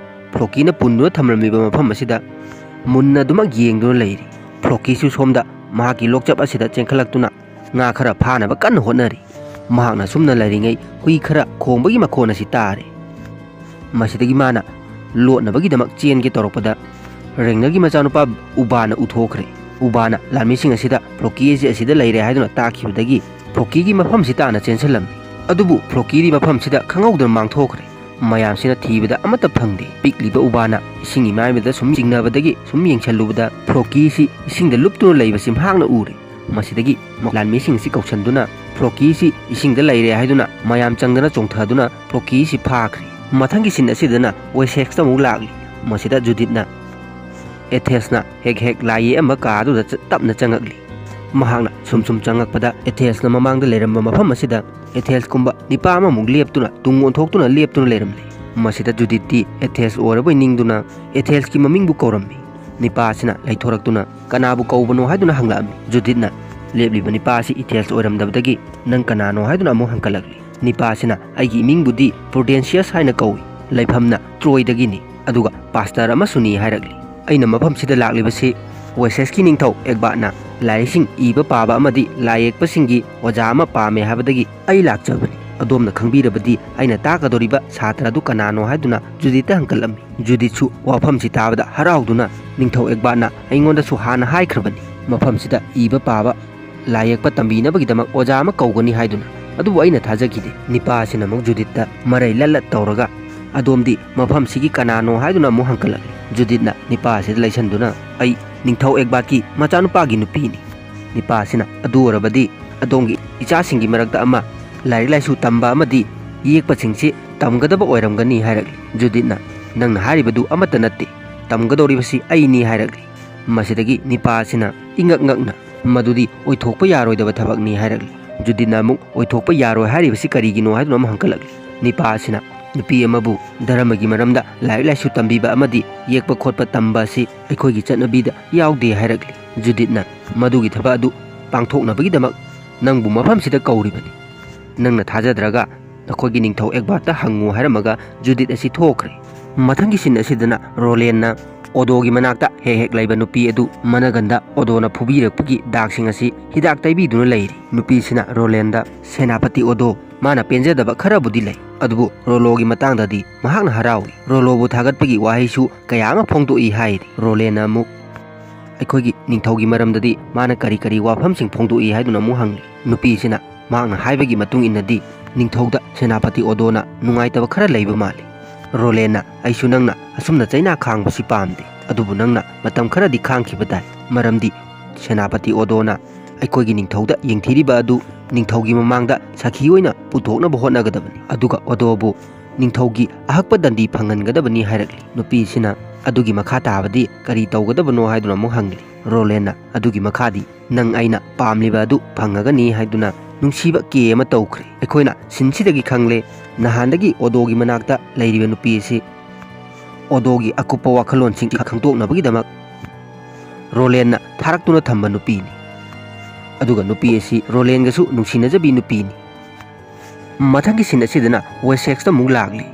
ꯐ꯭ꯂꯣꯀꯤꯅ ꯄꯨꯟꯗꯨꯅ ꯊꯝꯂꯝꯂꯤꯕ ꯃꯐꯝ ꯑꯁꯤꯗ ꯃꯨꯟꯅ ꯑꯗꯨꯃꯛ ꯌꯦꯡꯗꯨꯅ ꯂꯩꯔꯤ꯫ ꯐ꯭ꯂꯣꯀꯤꯁꯨ ꯁꯣꯝꯗ ꯃꯍꯥꯛꯀꯤ ꯂꯣꯛꯆꯞ ꯑꯁꯤꯗ ꯆꯦꯟꯈꯠꯂꯛꯇꯨꯅ ꯉꯥ ꯈꯔ ꯐꯥꯅꯕ ꯀꯟꯅ ꯍꯣꯠꯅꯔꯤ꯫ ꯃꯍꯥꯛꯅ ꯁꯨꯝꯅ ꯂꯩꯔꯤꯉꯩ ꯍꯨꯏ ꯈꯔ ꯈꯣꯡꯕꯒꯤ ꯃꯈꯣꯟ ꯑꯁꯤ ꯇꯥꯔꯦ꯫ ꯃꯁꯤꯗꯒꯤ ꯃꯥꯅ ꯂꯣꯠꯅꯕꯒꯤꯗꯃꯛ ꯆꯦꯟꯒꯦ ꯇꯧꯔꯛꯄꯗ, ꯔꯦꯡꯅꯔꯒꯤ ꯃꯆꯥꯅꯨꯄꯥ ꯎꯕꯥꯅ ꯎꯊꯣꯛꯈ꯭ꯔꯦ꯫ ꯎꯕꯥꯅ ꯂꯥꯟꯃꯤꯁꯤꯡ ꯑꯁꯤꯗ ꯐ꯭ꯔꯣꯀꯤ ꯑꯁꯤ ꯑꯁꯤꯗ ꯂꯩꯔꯦ ꯍꯥꯏꯗꯨꯅ ꯇꯥꯛꯈꯤꯕꯗꯒꯤ ꯐ꯭ꯔꯣꯀꯤꯒꯤ ꯃꯐꯝꯁꯤ ꯇꯥꯟꯅ ꯆꯦꯟꯁꯤꯜꯂꯝꯃꯤ꯫ ꯑꯗꯨꯕꯨ ꯐ꯭ꯔꯣꯀꯤꯗꯤ ꯃꯐꯝꯁꯤꯗ ꯈꯪꯍꯧꯗꯅ ꯃꯥꯡꯊꯣꯛꯈ꯭ꯔꯦ꯫ ꯃꯌꯥꯝꯁꯤꯅ ꯊꯤꯕꯗ ꯑꯃꯠꯇ ꯐꯪꯗꯦ꯫ ꯄꯤꯛꯂꯤꯕ ꯎꯕꯥꯅ ꯏꯁꯤꯡ ꯏꯃꯥꯏꯕꯗ ꯁꯨꯝ ꯆꯤꯡꯅꯕꯗꯒꯤ ꯁꯨꯝ ꯌꯦꯡꯁꯤꯜꯂꯨꯕꯗ ꯐ꯭ꯔꯣꯀꯤꯁꯤ ꯏꯁꯤꯡꯗ ꯂꯨꯞꯇꯨꯅ ꯂꯩꯕꯁꯤ ꯃꯍꯥꯛꯅ ꯎꯔꯦ꯫ ꯃꯁꯤꯗꯒꯤ ꯂꯥꯟꯃꯤꯁꯤꯡꯁꯤ ꯀꯧꯁꯟꯗꯨꯅ ꯐ꯭ꯔꯣꯀꯤꯁꯤ ꯏꯁꯤꯡꯗ ꯂꯩꯔꯦ ꯍꯥꯏꯗꯨꯅ ꯃꯌꯥꯝ ꯆꯪꯗꯅ ꯆꯣꯡꯊꯗꯨꯅ ꯐ꯭ꯔꯣꯀꯤꯁꯤ ꯐꯥꯈ꯭ꯔꯦ꯫ ꯃꯊꯪꯒꯤ ꯁꯤꯟ ꯑꯁꯤꯗꯅ ꯋꯦꯁꯦꯛꯁꯇ ꯑꯃꯨꯛ ꯂꯥꯛꯂꯤ꯫ ꯃꯁꯤꯗ ꯖꯨꯗꯤꯠꯅ ꯑꯦꯊꯦꯁꯅ ꯍꯦꯛ ꯍꯦꯛ ꯂꯥꯏ ꯌꯦꯛꯑꯝꯕ ꯀꯥ ꯑꯗꯨꯗ ꯆ-, ꯇꯞꯅ ꯆꯪꯉꯛꯂꯤ꯫ ꯃꯍꯥꯛꯅ ꯁꯨꯝ ꯁꯨꯝ ꯆꯪꯉꯛꯄꯗ ꯑꯦꯊꯦꯁꯅ ꯃꯃꯥꯡꯗ ꯂꯩꯔꯝꯕ ꯃꯐꯝ ꯑꯁꯤꯗ ꯑꯦꯊꯦꯁꯀꯨꯝꯕ ꯅꯤꯄꯥ ꯑꯃꯃꯨꯛ ꯂꯦꯞꯇꯨꯅ ꯇꯨꯡ ꯑꯣꯟꯊꯣꯛꯇꯨꯅ ꯂꯦꯞꯇꯨꯅ ꯂꯩꯔꯝꯂꯦ꯫ ꯃꯁꯤꯗ ꯖꯨꯗꯤꯠꯇꯤ ꯑꯦꯊꯦꯁ ꯑꯣꯏꯔꯕꯣꯏ ꯅꯤꯡꯗꯨꯅ ꯑꯦꯊꯦꯁꯀꯤ ꯃꯃꯤꯡꯕꯨ ꯀꯧꯔꯝꯃꯤ꯫ ꯅꯤꯄꯥ ꯑꯁꯤꯅ ꯂꯩꯊꯣꯔꯛꯇꯨꯅ ꯀꯅꯥꯕꯨ ꯀꯧꯕꯅꯣ ꯍꯥꯏꯗꯨꯅ ꯍꯪꯂꯛꯑꯝꯃꯤ꯫ ꯖꯨꯗꯤꯠꯅ ꯂꯦꯞꯂꯤꯕ ꯅꯤꯄꯥ ꯑꯁꯤ ꯏꯊꯦꯜꯁ ꯑꯣꯏꯔꯝꯗꯕꯗꯒꯤ ꯅꯪ ꯀꯅꯥꯅꯣ ꯍꯥꯏꯗꯨꯅ ꯑꯃꯨꯛ ꯍꯪꯀꯠꯂꯛꯂꯤ꯫ ꯅꯤꯄꯥ ꯑꯁꯤꯅ ꯑꯩꯒꯤ ꯏꯃꯤꯡꯕꯨꯗꯤ ꯄ꯭ꯔꯨꯗꯦꯟꯁꯤꯌꯁ ꯍꯥꯏꯅ ꯀꯧꯏ, ꯂꯩꯐꯝꯅ ꯇ꯭ꯔꯣꯏꯗꯒꯤꯅꯤ, ꯑꯗꯨꯒ ꯄꯥꯁꯇꯔ ꯑꯃꯁꯨꯅꯤ ꯍꯥꯏꯔꯛꯂꯤ꯫ ꯑꯩꯅ ꯃꯐꯝꯁꯤꯗ ꯂꯥꯛꯂꯤꯕꯁꯤ ꯋꯦꯁꯦꯁꯀꯤ ꯅꯤꯡꯊꯧ ꯑꯦꯛꯕꯥꯠꯅ ꯂꯥꯏꯔꯤꯛꯁꯤꯡ ꯏꯕ ꯄꯥꯕ ꯑꯃꯗꯤ ꯂꯥꯏ ꯌꯦꯛꯄꯁꯤꯡꯒꯤ ꯑꯣꯖꯥ ꯑꯃ ꯄꯥꯝꯃꯦ ꯍꯥꯏꯕꯗꯒꯤ ꯑꯩ ꯂꯥꯛꯆꯕꯅꯤ꯫ ꯑꯗꯣꯝꯅ ꯈꯪꯕꯤꯔꯕꯗꯤ ꯑꯩꯅ ꯇꯥꯛꯀꯗꯧꯔꯤꯕ ꯁꯥꯇ꯭ꯔ ꯑꯗꯨ ꯀꯅꯥꯅꯣ ꯍꯥꯏꯗꯨꯅ ꯖꯨꯗꯤꯠꯇ ꯍꯪꯀꯠꯂꯝꯃꯤ꯫ ꯖꯨꯗꯤꯠꯁꯨ ꯋꯥꯐꯝꯁꯤ ꯇꯥꯕꯗ ꯍꯔꯥꯎꯗꯨꯅ ꯅꯤꯡꯊꯧ ꯑꯦꯛꯕꯥꯠꯅ ꯑꯩꯉꯣꯟꯗꯁꯨ ꯍꯥꯟꯅ ꯍꯥꯏꯈ꯭ꯔꯕꯅꯤ, ꯃꯐꯝꯁꯤꯗ ꯏꯕ ꯄꯥꯕ, ꯂꯥꯏ ꯌꯦꯛꯄ ꯇꯝꯕꯤꯅꯕꯒꯤꯗꯃꯛ ꯑꯣꯖꯥ ꯑꯃ ꯀꯧꯒꯅꯤ ꯍꯥꯏꯗꯨꯅ꯫ ꯑꯗꯨꯕꯨ ꯑꯩꯅ ꯊꯥꯖꯈꯤꯗꯦ꯫ ꯅꯤꯄꯥ ꯑꯁꯤꯅ ꯑꯃꯨꯛ ꯖꯨꯗꯤꯠꯇ ꯃꯔꯩ ꯂꯠ ꯂꯠ ꯇꯧꯔꯒ, "ꯑꯗꯣꯝꯗꯤ ꯃꯐꯝꯁꯤꯒꯤ ꯀꯅꯥꯅꯣ?" ꯍꯥꯏꯗꯨꯅ ꯑꯃꯨꯛ ꯍꯪꯀꯠꯂꯛꯂꯤ꯫ ꯖꯨꯗꯤꯠꯅ ꯅꯤꯄꯥ ꯑꯁꯤꯗ ꯂꯩꯁꯟꯗꯨꯅ, "ꯑꯩ ꯅꯤꯡꯊꯧ ꯑꯦꯛꯕꯥꯠꯀꯤ ꯃꯆꯥꯅꯨꯄꯥꯒꯤ ꯅꯨꯄꯤꯅꯤ꯫" ꯅꯤꯄꯥ ꯑꯁꯤꯅ, "ꯑꯗꯨ ꯑꯣꯏꯔꯕꯗꯤ ꯑꯗꯣꯝꯒꯤ ꯏꯆꯥꯁꯤꯡꯒꯤ ꯃꯔꯛꯇ ꯑꯃ ꯂꯥꯏꯔꯤꯛ ꯂꯥꯏꯁꯨ ꯇꯝꯕ ꯑꯃꯗꯤ ꯌꯦꯛꯄꯁꯤꯡꯁꯤ ꯇꯝꯒꯗꯕ ꯑꯣꯏꯔꯝꯒꯅꯤ" ꯍꯥꯏꯔꯛꯂꯤ꯫ ꯖꯨꯗꯤꯠꯅ, "ꯅꯪꯅ ꯍꯥꯏꯔꯤꯕꯗꯨ ꯑꯃꯠꯇ ꯅꯠꯇꯦ, ꯇꯝꯒꯗꯧꯔꯤꯕꯁꯤ ꯑꯩꯅꯤ" ꯍꯥꯏꯔꯛꯂꯤ꯫ ꯃꯁꯤꯗꯒꯤ ꯅꯤꯄꯥ ꯑꯁꯤꯅ ꯏꯉꯛ ꯉꯛꯅ, "ꯃꯗꯨꯗꯤ ꯑꯣꯏꯊꯣꯛꯄ ꯌꯥꯔꯣꯏꯗꯕ ꯊꯕꯛꯅꯤ" ꯍꯥꯏꯔꯛꯂꯤ꯫ ꯖꯨꯗꯤꯠꯅ ꯑꯃꯨꯛ, "ꯑꯣꯏꯊꯣꯛꯄ ꯌꯥꯔꯣꯏ ꯍꯥꯏꯔꯤꯕꯁꯤ ꯀꯔꯤꯒꯤꯅꯣ?" ꯍꯥꯏꯗꯨꯅ ꯑꯃꯨꯛ ꯍꯪꯀꯠꯂꯛꯂꯤ꯫ ꯅꯤꯄꯥ ꯑꯁꯤꯅ, "ꯅꯨꯄꯤ ꯑꯃꯕꯨ ꯙꯔꯃꯒꯤ ꯃꯔꯝꯗ ꯂꯥꯏꯔꯤꯛ ꯂꯥꯏꯁꯨ ꯇꯝꯕꯤꯕ ꯑꯃꯗꯤ ꯌꯦꯛꯄ ꯈꯣꯠꯄ ꯇꯝꯕ ꯑꯁꯤ ꯑꯩꯈꯣꯏꯒꯤ ꯆꯠꯅꯕꯤꯗ ꯌꯥꯎꯗꯦ" ꯍꯥꯏꯔꯛꯂꯤ꯫ ꯖꯨꯗꯤꯠꯅ, "ꯃꯗꯨꯒꯤ ꯊꯕꯛ ꯑꯗꯨ ꯄꯥꯡꯊꯣꯛꯅꯕꯒꯤꯗꯃꯛ ꯅꯪꯕꯨ ꯃꯐꯝꯁꯤꯗ ꯀꯧꯔꯤꯕꯅꯤ꯫ ꯅꯪꯅ ꯊꯥꯖꯗ꯭ꯔꯒ ꯅꯈꯣꯏꯒꯤ ꯅꯤꯡꯊꯧ ꯑꯦꯛꯕꯥꯠꯇ ꯍꯪꯉꯨ" ꯍꯥꯏꯔꯝꯃꯒ ꯖꯨꯗꯤꯠ ꯑꯁꯤ ꯊꯣꯛꯈ꯭ꯔꯦ꯫ ꯃꯊꯪꯒꯤ ꯁꯤꯟ ꯑꯁꯤꯗꯅ ꯔꯣꯂꯦꯟꯅ ꯑꯣꯗꯣꯒꯤ ꯃꯅꯥꯛꯇ ꯍꯦꯛ ꯍꯦꯛ ꯂꯩꯕ ꯅꯨꯄꯤ ꯑꯗꯨ ꯃꯅꯒꯟꯗ ꯑꯣꯗꯣꯅ ꯐꯨꯕꯤꯔꯛꯄꯒꯤ ꯗꯥꯛꯁꯤꯡ ꯑꯁꯤ ꯍꯤꯗꯥꯛ ꯇꯩꯕꯤꯗꯨꯅ ꯂꯩꯔꯤ꯫ ꯅꯨꯄꯤꯁꯤꯅ ꯔꯣꯂꯦꯟꯗ, "ꯁꯦꯅꯥꯄꯇꯤ ꯑꯣꯗꯣ, ꯃꯥꯅ ꯄꯦꯟꯖꯗꯕ ꯈꯔꯕꯨꯗꯤ ꯂꯩ, ꯑꯗꯨꯕꯨ ꯔꯣꯂꯣꯒꯤ ꯃꯇꯥꯡꯗꯗꯤ ꯃꯍꯥꯛꯅ ꯍꯔꯥꯎꯏ꯫ ꯔꯣꯂꯣꯕꯨ ꯊꯥꯒꯠꯄꯒꯤ ꯋꯥꯍꯩꯁꯨ ꯀꯌꯥ ꯑꯃ ꯐꯣꯡꯗꯣꯛꯏ ꯍꯥꯏꯔꯤ꯫ ꯔꯣꯂꯦꯟꯅ ꯑꯃꯨꯛ ꯑꯩꯈꯣꯏꯒꯤ ꯅꯤꯡꯊꯧꯒꯤ ꯃꯔꯝꯗꯗꯤ ꯃꯥꯅ ꯀꯔꯤ ꯀꯔꯤ ꯋꯥꯐꯝꯁꯤꯡ ꯐꯣꯡꯗꯣꯛꯏ ꯍꯥꯏꯗꯨꯅ ꯑꯃꯨꯛ ꯍꯪꯂꯤ꯫ ꯅꯨꯄꯤꯁꯤꯅ ꯃꯍꯥꯛꯅ ꯍꯥꯏꯕꯒꯤ ꯃꯇꯨꯡ ꯏꯟꯅꯗꯤ ꯅꯤꯡꯊꯧꯗ ꯁꯦꯅꯥꯄꯇꯤ ꯑꯣꯗꯣꯅ ꯅꯨꯡꯉꯥꯏꯇꯕ ꯈꯔ ꯂꯩꯕ ꯃꯥꯜꯂꯤ꯫ ꯔꯣꯂꯦꯟꯅ ꯑꯩꯁꯨ ꯅꯪꯅ ꯑꯁꯨꯝꯅ ꯆꯩꯅꯥ ꯈꯥꯡꯕꯁꯤ ꯄꯥꯝꯗꯦ, ꯑꯗꯨꯕꯨ ꯅꯪꯅ ꯃꯇꯝ ꯈꯔꯗꯤ ꯈꯥꯡꯈꯤꯕ ꯇꯥꯏ, ꯃꯔꯝꯗꯤ ꯁꯦꯅꯥꯄꯇꯤ ꯑꯣꯗꯣꯅ ꯑꯩꯈꯣꯏꯒꯤ ꯅꯤꯡꯊꯧꯗ ꯌꯦꯡꯊꯤꯔꯤꯕ ꯑꯗꯨ ꯅꯤꯡꯊꯧꯒꯤ ꯃꯃꯥꯡꯗ ꯁꯥꯈꯤ ꯑꯣꯏꯅ ꯄꯨꯊꯣꯛꯅꯕ ꯍꯣꯠꯅꯒꯗꯕꯅꯤ꯫ ꯑꯗꯨꯒ ꯑꯣꯗꯣꯕꯨ ꯅꯤꯡꯊꯧꯒꯤ ꯑꯍꯛꯄ ꯗꯟꯗꯤ ꯐꯪꯍꯟꯒꯗꯕꯅꯤ ꯍꯥꯏꯔꯛꯂꯤ꯫ ꯅꯨꯄꯤꯁꯤꯅ ꯑꯗꯨꯒꯤ ꯃꯈꯥ ꯇꯥꯕꯗꯤ ꯀꯔꯤ ꯇꯧꯒꯗꯕꯅꯣ ꯍꯥꯏꯗꯨꯅ ꯑꯃꯨꯛ ꯍꯪꯂꯤ꯫ ꯔꯣꯂꯦꯟꯅ ꯑꯗꯨꯒꯤ ꯃꯈꯥꯗꯤ ꯅꯪ ꯑꯩꯅ ꯄꯥꯝꯂꯤꯕ ꯑꯗꯨ ꯐꯪꯉꯒꯅꯤ ꯍꯥꯏꯗꯨꯅ ꯅꯨꯡꯁꯤꯕ ꯀꯦ ꯑꯃ ꯇꯧꯈ꯭ꯔꯦ꯫ ꯑꯩꯈꯣꯏꯅ ꯁꯤꯟꯁꯤꯗꯒꯤ ꯈꯪꯂꯦ, ꯅꯍꯥꯟꯗꯒꯤ ꯑꯣꯗꯣꯒꯤ ꯃꯅꯥꯛꯇ ꯂꯩꯔꯤꯕ ꯅꯨꯄꯤ ꯑꯁꯤ ꯑꯣꯗꯣꯒꯤ ꯑꯀꯨꯞꯄ ꯋꯥꯈꯜꯂꯣꯟꯁꯤꯡ ꯈꯪꯗꯣꯛꯅꯕꯒꯤꯗꯃꯛ ꯔꯣꯂꯦꯟꯅ ꯊꯥꯔꯛꯇꯨꯅ ꯊꯝꯕ ꯅꯨꯄꯤꯅꯤ꯫ ꯑꯗꯨꯒ ꯅꯨꯄꯤ ꯑꯁꯤ ꯔꯣꯂꯦꯟꯒꯁꯨ ꯅꯨꯡꯁꯤꯅꯖꯕꯤ ꯅꯨꯄꯤꯅꯤ꯫ ꯃꯊꯪꯒꯤ ꯁꯤꯟ ꯑꯁꯤꯗꯅ ꯋꯦꯁꯦꯛꯁꯇ ꯑꯃꯨꯛ ꯂꯥꯛꯂꯤ꯫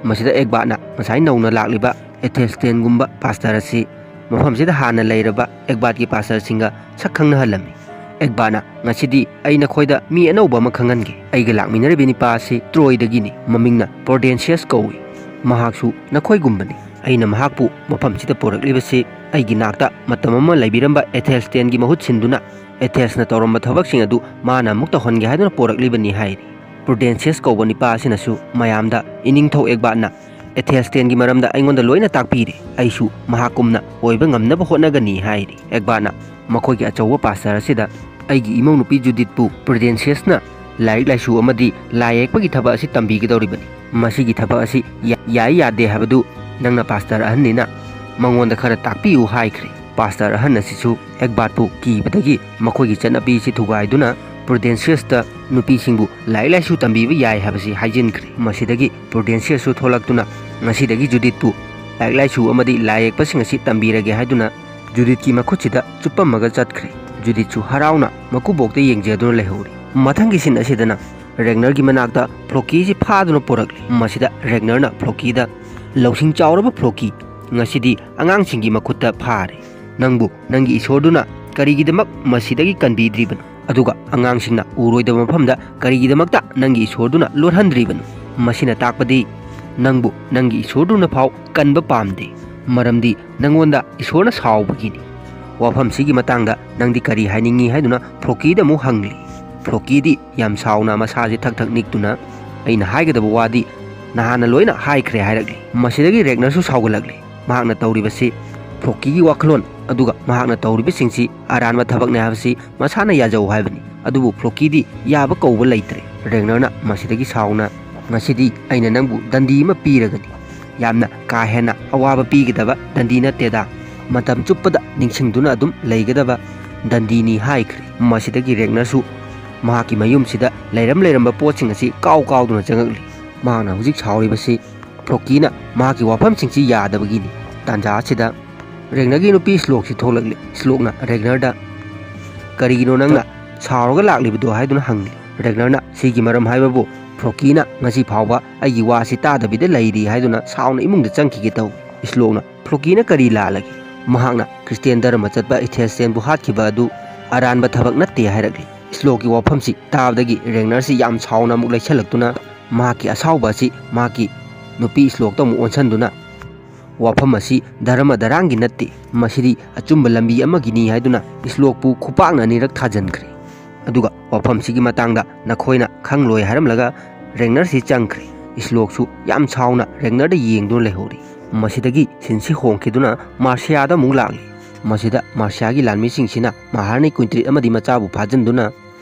ꯃꯁꯤꯗ ꯑꯦꯒꯕꯥꯠꯅ ꯉꯁꯥꯏ ꯅꯧꯅ ꯂꯥꯛꯂꯤꯕ ꯑꯦꯊꯦꯜꯁꯇꯦꯟꯒꯨꯝꯕ ꯄꯥꯁꯇꯔ ꯑꯁꯤ ꯃꯐꯝꯁꯤꯗ ꯍꯥꯟꯅ ꯂꯩꯔꯕ ꯑꯦꯒꯕꯥꯠꯀꯤ ꯄꯥꯁꯇꯔꯁꯤꯡꯒ ꯁꯛ ꯈꯪꯅꯍꯜꯂꯝꯃꯤ꯫ ꯑꯦꯒꯕꯥꯠꯅ ꯉꯁꯤꯗꯤ ꯑꯩ ꯅꯈꯣꯏꯗ ꯃꯤ ꯑꯅꯧꯕ ꯑꯃ ꯈꯪꯍꯟꯒꯦ꯫ ꯑꯩꯒ ꯂꯥꯛꯃꯤꯟꯅꯔꯤꯕ ꯅꯨꯄꯥ ꯑꯁꯤ ꯇ꯭ꯔꯣꯏꯗꯒꯤꯅꯤ꯫ ꯃꯃꯤꯡꯅ ꯄ꯭ꯔꯣꯗꯦꯟꯁꯤꯌꯁ ꯀꯧꯏ꯫ ꯃꯍꯥꯛꯁꯨ ꯅꯈꯣꯏꯒꯨꯝꯕꯅꯤ꯫ ꯑꯩꯅ ꯃꯍꯥꯛꯄꯨ ꯃꯐꯝꯁꯤꯗ ꯄꯨꯔꯛꯂꯤꯕꯁꯤ ꯑꯩꯒꯤ ꯅꯥꯛꯇ ꯃꯇꯝ ꯑꯃ ꯂꯩꯕꯤꯔꯝꯕ ꯑꯦꯊꯦꯜꯁꯇꯦꯟꯒꯤ ꯃꯍꯨꯠ ꯁꯤꯟꯗꯨꯅ ꯑꯦꯊꯦꯜꯁꯅ ꯇꯧꯔꯝꯕ ꯊꯕꯛꯁꯤꯡ ꯑꯗꯨ ꯃꯥꯅ ꯑꯃꯨꯛ ꯇꯧꯍꯟꯒꯦ ꯍꯥꯏꯗꯨꯅ ꯄꯨꯔꯛꯂꯤꯕꯅꯤ ꯍꯥꯏꯔꯤ꯫ ꯄ꯭ꯔꯨꯗꯦꯟꯁꯤꯌꯁ ꯀꯧꯕ ꯅꯨꯄꯥ ꯑꯁꯤꯅꯁꯨ ꯃꯌꯥꯝꯗ ꯏꯅꯤꯡꯊꯧ ꯑꯦꯒꯕꯥꯠꯅ ꯑꯦꯊꯦꯜꯁꯇꯦꯟꯒꯤ ꯃꯔꯝꯗ ꯑꯩꯉꯣꯟꯗ ꯂꯣꯏꯅ ꯇꯥꯛꯄꯤꯔꯦ, ꯑꯩꯁꯨ ꯃꯍꯥꯛꯀꯨꯝꯅ ꯑꯣꯏꯕ ꯉꯝꯅꯕ ꯍꯣꯠꯅꯒꯅꯤ ꯍꯥꯏꯔꯤ꯫ ꯑꯦꯒꯕꯥꯠꯅ ꯃꯈꯣꯏꯒꯤ ꯑꯆꯧꯕ ꯄꯥꯁꯇꯔ ꯑꯁꯤꯗ ꯑꯩꯒꯤ ꯏꯃꯧ ꯅꯨꯄꯤ ꯖꯨꯗꯤꯠꯄꯨ ꯄ꯭ꯔꯨꯗꯦꯟꯁꯤꯌꯁꯅ ꯂꯥꯏꯔꯤꯛ ꯂꯥꯏꯁꯨ ꯑꯃꯗꯤ ꯂꯥꯏ ꯌꯦꯛꯄꯒꯤ ꯊꯕꯛ ꯑꯁꯤ ꯇꯝꯕꯤꯒꯗꯧꯔꯤꯕꯅꯤ꯫ ꯃꯁꯤꯒꯤ ꯊꯕꯛ ꯑꯁꯤ ꯌꯥ-, ꯌꯥꯏ ꯌꯥꯗꯦ ꯍꯥꯏꯕꯗꯨ ꯅꯪꯅ ꯄꯥꯁꯇꯔ ꯑꯍꯟꯅꯤꯅ ꯃꯉꯣꯟꯗ ꯈꯔ ꯇꯥꯛꯄꯤꯌꯨ ꯍꯥꯏꯈ꯭ꯔꯦ꯫ ꯄꯥꯁꯇꯔ ꯑꯍꯟ ꯑꯁꯤꯁꯨ ꯑꯦꯒꯕꯥꯠꯄꯨ ꯀꯤꯕꯗꯒꯤ ꯃꯈꯣꯏꯒꯤ ꯆꯠꯅꯕꯤ ꯑꯁꯤ ꯊꯨꯒꯥꯏꯗꯨꯅ ꯄ꯭ꯔꯨꯗꯦꯟꯁꯤꯌꯁꯇ ꯅꯨꯄꯤꯁꯤꯡꯕꯨ ꯂꯥꯏꯔꯤꯛ ꯂꯥꯏꯁꯨ ꯇꯝꯕꯤꯕ ꯌꯥꯏ ꯍꯥꯏꯕꯁꯤ ꯍꯥꯏꯖꯤꯟꯈ꯭ꯔꯦ꯫ ꯃꯁꯤꯗꯒꯤ ꯄ꯭ꯔꯨꯗꯦꯟꯁꯤꯌꯁꯁꯨ ꯊꯣꯛꯂꯛꯇꯨꯅ ꯉꯁꯤꯗꯒꯤ ꯖꯨꯗꯤꯠꯄꯨ ꯂꯥꯏꯔꯤꯛ ꯂꯥꯏꯁꯨ ꯑꯃꯗꯤ ꯂꯥꯏ ꯌꯦꯛꯄꯁꯤꯡ ꯑꯁꯤ ꯇꯝꯕꯤꯔꯒꯦ ꯍꯥꯏꯗꯨꯅ ꯖꯨꯗꯤꯠꯀꯤ ꯃꯈꯨꯠꯁꯤꯗ ꯆꯨꯞꯄꯝꯃꯒ ꯆꯠꯈ꯭ꯔꯦ꯫ ꯖꯨꯗꯤꯠꯁꯨ ꯍꯔꯥꯎꯅ ꯃꯀꯨꯕꯣꯛꯇ ꯌꯦꯡꯖꯗꯨꯅ ꯂꯩꯍꯧꯔꯤ꯫ ꯃꯊꯪꯒꯤ ꯁꯤꯟ ꯑꯁꯤꯗꯅ ꯔꯦꯒꯅꯔꯒꯤ ꯃꯅꯥꯛꯇ ꯐ꯭ꯂꯣꯀꯤꯁꯤ ꯐꯥꯗꯨꯅ ꯄꯨꯔꯛꯂꯤ꯫ ꯃꯁꯤꯗ ꯔꯦꯒꯅꯔꯅ ꯐ꯭ꯂꯣꯀꯤꯗ, "ꯂꯧꯁꯤꯡ ꯆꯥꯎꯔꯕ ꯐ꯭ꯂꯣꯀꯤ, ꯉꯁꯤꯗꯤ ꯑꯉꯥꯡꯁꯤꯡꯒꯤ ꯃꯈꯨꯠꯇ ꯐꯥꯔꯦ꯫ ꯅꯪꯕꯨ ꯅꯪꯒꯤ ꯏꯁꯣꯔꯗꯨꯅ ꯀꯔꯤꯒꯤꯗꯃꯛ ꯃꯁꯤꯗꯒꯤ ꯀꯟꯕꯤꯗ꯭ꯔꯤꯕꯅꯣ? ꯑꯗꯨꯒ ꯑꯉꯥꯡꯁꯤꯡꯅ ꯎꯔꯣꯏꯗꯕ ꯃꯐꯝꯗ ꯀꯔꯤꯒꯤꯗꯃꯛꯇ ꯅꯪꯒꯤ ꯏꯁꯣꯔꯗꯨꯅ ꯂꯣꯠꯍꯟꯗ꯭ꯔꯤꯕꯅꯣ?" ꯃꯁꯤꯅ ꯇꯥꯛꯄꯗꯤ ꯅꯪꯕꯨ ꯅꯪꯒꯤ ꯏꯁꯣꯔꯗꯨꯅ ꯐꯥꯎ ꯀꯟꯕ ꯄꯥꯝꯗꯦ, ꯃꯔꯝꯗꯤ ꯅꯪꯉꯣꯟꯗ ꯏꯁꯣꯔꯅ ꯁꯥꯎꯕꯒꯤꯅꯤ꯫ ꯋꯥꯐꯝꯁꯤꯒꯤ ꯃꯇꯥꯡꯗ ꯅꯪꯗꯤ ꯀꯔꯤ ꯍꯥꯏꯅꯤꯡꯉꯤ ꯍꯥꯏꯗꯨꯅ ꯐ꯭ꯂꯣꯀꯤꯗ ꯑꯃꯨꯛ ꯍꯪꯂꯤ꯫ ꯐ꯭ꯂꯣꯀꯤꯗꯤ ꯌꯥꯝ ꯁꯥꯎꯅ ꯃꯁꯥꯁꯦ ꯊꯛ ꯊꯛ ꯅꯤꯛꯇꯨꯅ, "ꯑꯩꯅ ꯍꯥꯏꯒꯗꯕ ꯋꯥꯗꯤ ꯅꯍꯥꯟꯅ ꯂꯣꯏꯅ ꯍꯥꯏꯈ꯭ꯔꯦ" ꯍꯥꯏꯔꯛꯂꯤ꯫ ꯃꯁꯤꯗꯒꯤ ꯔꯦꯒꯅꯔꯁꯨ ꯁꯥꯎꯒꯠꯂꯛꯂꯤ꯫ ꯃꯍꯥꯛꯅ ꯇꯧꯔꯤꯕꯁꯤ ꯐ꯭ꯂꯣꯀꯤꯒꯤ ꯋꯥꯈꯜꯂꯣꯟ ꯑꯗꯨꯒ ꯃꯍꯥꯛꯅ ꯇꯧꯔꯤꯕꯁꯤꯡꯁꯤ ꯑꯔꯥꯟꯕ ꯊꯕꯛꯅꯤ ꯍꯥꯏꯕꯁꯤ ꯃꯁꯥꯅ ꯌꯥꯖꯧ ꯍꯥꯏꯕꯅꯤ꯫ ꯑꯗꯨꯕꯨ ꯐ꯭ꯂꯣꯀꯤꯗꯤ ꯌꯥꯕ ꯀꯧꯕ ꯂꯩꯇ꯭ꯔꯦ꯫ ꯔꯦꯒꯅꯔꯅ ꯃꯁꯤꯗꯒꯤ ꯁꯥꯎꯅ, "ꯉꯁꯤꯗꯤ ꯑꯩꯅ ꯅꯪꯕꯨ ꯗꯟꯗꯤ ꯑꯃ ꯄꯤꯔꯒꯅꯤ꯫ ꯌꯥꯝꯅ ꯀꯥ ꯍꯦꯟꯅ ꯑꯋꯥꯕ ꯄꯤꯒꯗꯕ ꯗꯟꯗꯤ ꯅꯠꯇꯦꯗ, ꯃꯇꯝ ꯆꯨꯞꯄꯗ ꯅꯤꯡꯁꯤꯡꯗꯨꯅ ꯑꯗꯨꯝ ꯂꯩꯒꯗꯕ ꯗꯟꯗꯤꯅꯤ" ꯍꯥꯏꯈ꯭ꯔꯦ꯫ ꯃꯁꯤꯗꯒꯤ ꯔꯦꯒꯅꯔꯁꯨ ꯃꯍꯥꯛꯀꯤ ꯃꯌꯨꯝꯁꯤꯗ ꯂꯩꯔꯝ ꯂꯩꯔꯝꯕ ꯄꯣꯠꯁꯤꯡ ꯑꯁꯤ ꯀꯥꯎ ꯀꯥꯎꯗꯨꯅ ꯆꯪꯉꯛꯂꯤ꯫ ꯃꯍꯥꯛꯅ ꯍꯧꯖꯤꯛ ꯁꯥꯎꯔꯤꯕꯁꯤ ꯐ꯭ꯂꯣꯀꯤꯅ ꯃꯍꯥꯛꯀꯤ ꯋꯥꯐꯝꯁꯤꯡꯁꯤ ꯌꯥꯗꯕꯒꯤꯅꯤ꯫ ꯇꯥꯟꯖꯥ ꯑꯁꯤꯗ ꯔꯦꯒꯅꯔꯒꯤ ꯅꯨꯄꯤ ꯁ꯭ꯂꯣꯛꯁꯤ ꯊꯣꯛꯂꯛꯂꯤ꯫ ꯁ꯭ꯂꯣꯛꯅ ꯔꯦꯒꯅꯔꯗ, "ꯀꯔꯤꯒꯤꯅꯣ ꯅꯪꯅ ꯁꯥꯎꯔꯒ ꯂꯥꯛꯂꯤꯕꯗꯣ?" ꯍꯥꯏꯗꯨꯅ ꯍꯪꯂꯤ꯫ ꯔꯦꯒꯅꯔꯅ, "ꯁꯤꯒꯤ ꯃꯔꯝ ꯍꯥꯏꯕꯕꯨ ꯐ꯭ꯂꯣꯀꯤꯅ ꯉꯁꯤ ꯐꯥꯎꯕ ꯑꯩꯒꯤ ꯋꯥꯁꯤ ꯇꯥꯗꯕꯤꯗ ꯂꯩꯔꯤ" ꯍꯥꯏꯗꯨꯅ ꯁꯥꯎꯅ ꯏꯃꯨꯡꯗ ꯆꯪꯈꯤꯒꯦ ꯇꯧꯏ꯫ ꯁ꯭ꯂꯣꯛꯅ, "ꯐ꯭ꯂꯣꯀꯤꯅ ꯀꯔꯤ ꯂꯥꯜꯂꯒꯦ? ꯃꯍꯥꯛꯅ ꯈ꯭ꯔꯤꯁꯇꯤꯌꯥꯟ ꯙꯔꯃ ꯆꯠꯄ ꯑꯦꯊꯦꯁꯇꯦꯟꯕꯨ ꯍꯥꯠꯈꯤꯕ ꯑꯗꯨ ꯑꯔꯥꯟꯕ ꯊꯕꯛ ꯅꯠꯇꯦ" ꯍꯥꯏꯔꯛꯂꯤ꯫ ꯁ꯭ꯂꯣꯛꯀꯤ ꯋꯥꯐꯝꯁꯤ ꯇꯥꯕꯗꯒꯤ ꯔꯦꯒꯅꯔꯁꯤ ꯌꯥꯝ ꯁꯥꯎꯅ ꯑꯃꯨꯛ ꯂꯩꯁꯜꯂꯛꯇꯨꯅ ꯃꯍꯥꯛꯀꯤ ꯑꯁꯥꯎꯕ ꯑꯁꯤ ꯃꯍꯥꯛꯀꯤ ꯅꯨꯄꯤ ꯁ꯭ꯂꯣꯛꯇ ꯑꯃꯨꯛ ꯑꯣꯟꯁꯤꯟꯗꯨꯅ, "ꯋꯥꯐꯝ ꯑꯁꯤ ꯙꯔꯃ ꯙꯔꯥꯡꯒꯤ ꯅꯠꯇꯦ, ꯃꯁꯤꯗꯤ ꯑꯆꯨꯝꯕ ꯂꯝꯕꯤ ꯑꯃꯒꯤꯅꯤ" ꯍꯥꯏꯗꯨꯅ ꯁ꯭ꯂꯣꯛꯄꯨ ꯈꯨꯄꯥꯛꯅ ꯑꯅꯤꯔꯛ ꯊꯥꯖꯤꯟꯈ꯭ꯔꯦ꯫ ꯑꯗꯨꯒ ꯋꯥꯐꯝꯁꯤꯒꯤ ꯃꯇꯥꯡꯗ ꯅꯈꯣꯏꯅ ꯈꯪꯂꯣꯏ ꯍꯥꯏꯔꯝꯂꯒ ꯔꯦꯒꯅꯔꯁꯤ ꯆꯪꯈ꯭ꯔꯦ꯫ ꯁ꯭ꯂꯣꯛꯁꯨ ꯌꯥꯝ ꯁꯥꯎꯅ ꯔꯦꯒꯅꯔꯗ ꯌꯦꯡꯗꯨꯅ ꯂꯩꯍꯧꯔꯤ꯫ ꯃꯁꯤꯗꯒꯤ ꯁꯤꯟꯁꯤ ꯍꯣꯡꯈꯤꯗꯨꯅ ꯃꯥꯔꯁꯤꯌꯥꯗ ꯑꯃꯨꯛ ꯂꯥꯛꯂꯤ꯫ ꯃꯁꯤꯗ ꯃꯥꯔꯁꯤꯌꯥꯒꯤ ꯂꯥꯟꯃꯤꯁꯤꯡꯁꯤꯅ ꯃꯍꯥꯔꯥꯅꯤ ꯀ꯭ꯋꯤꯟꯇ꯭ꯔꯤꯠ ꯑꯃꯗꯤ ꯃꯆꯥꯕꯨ ꯐꯥꯖꯤꯟꯗꯨꯅ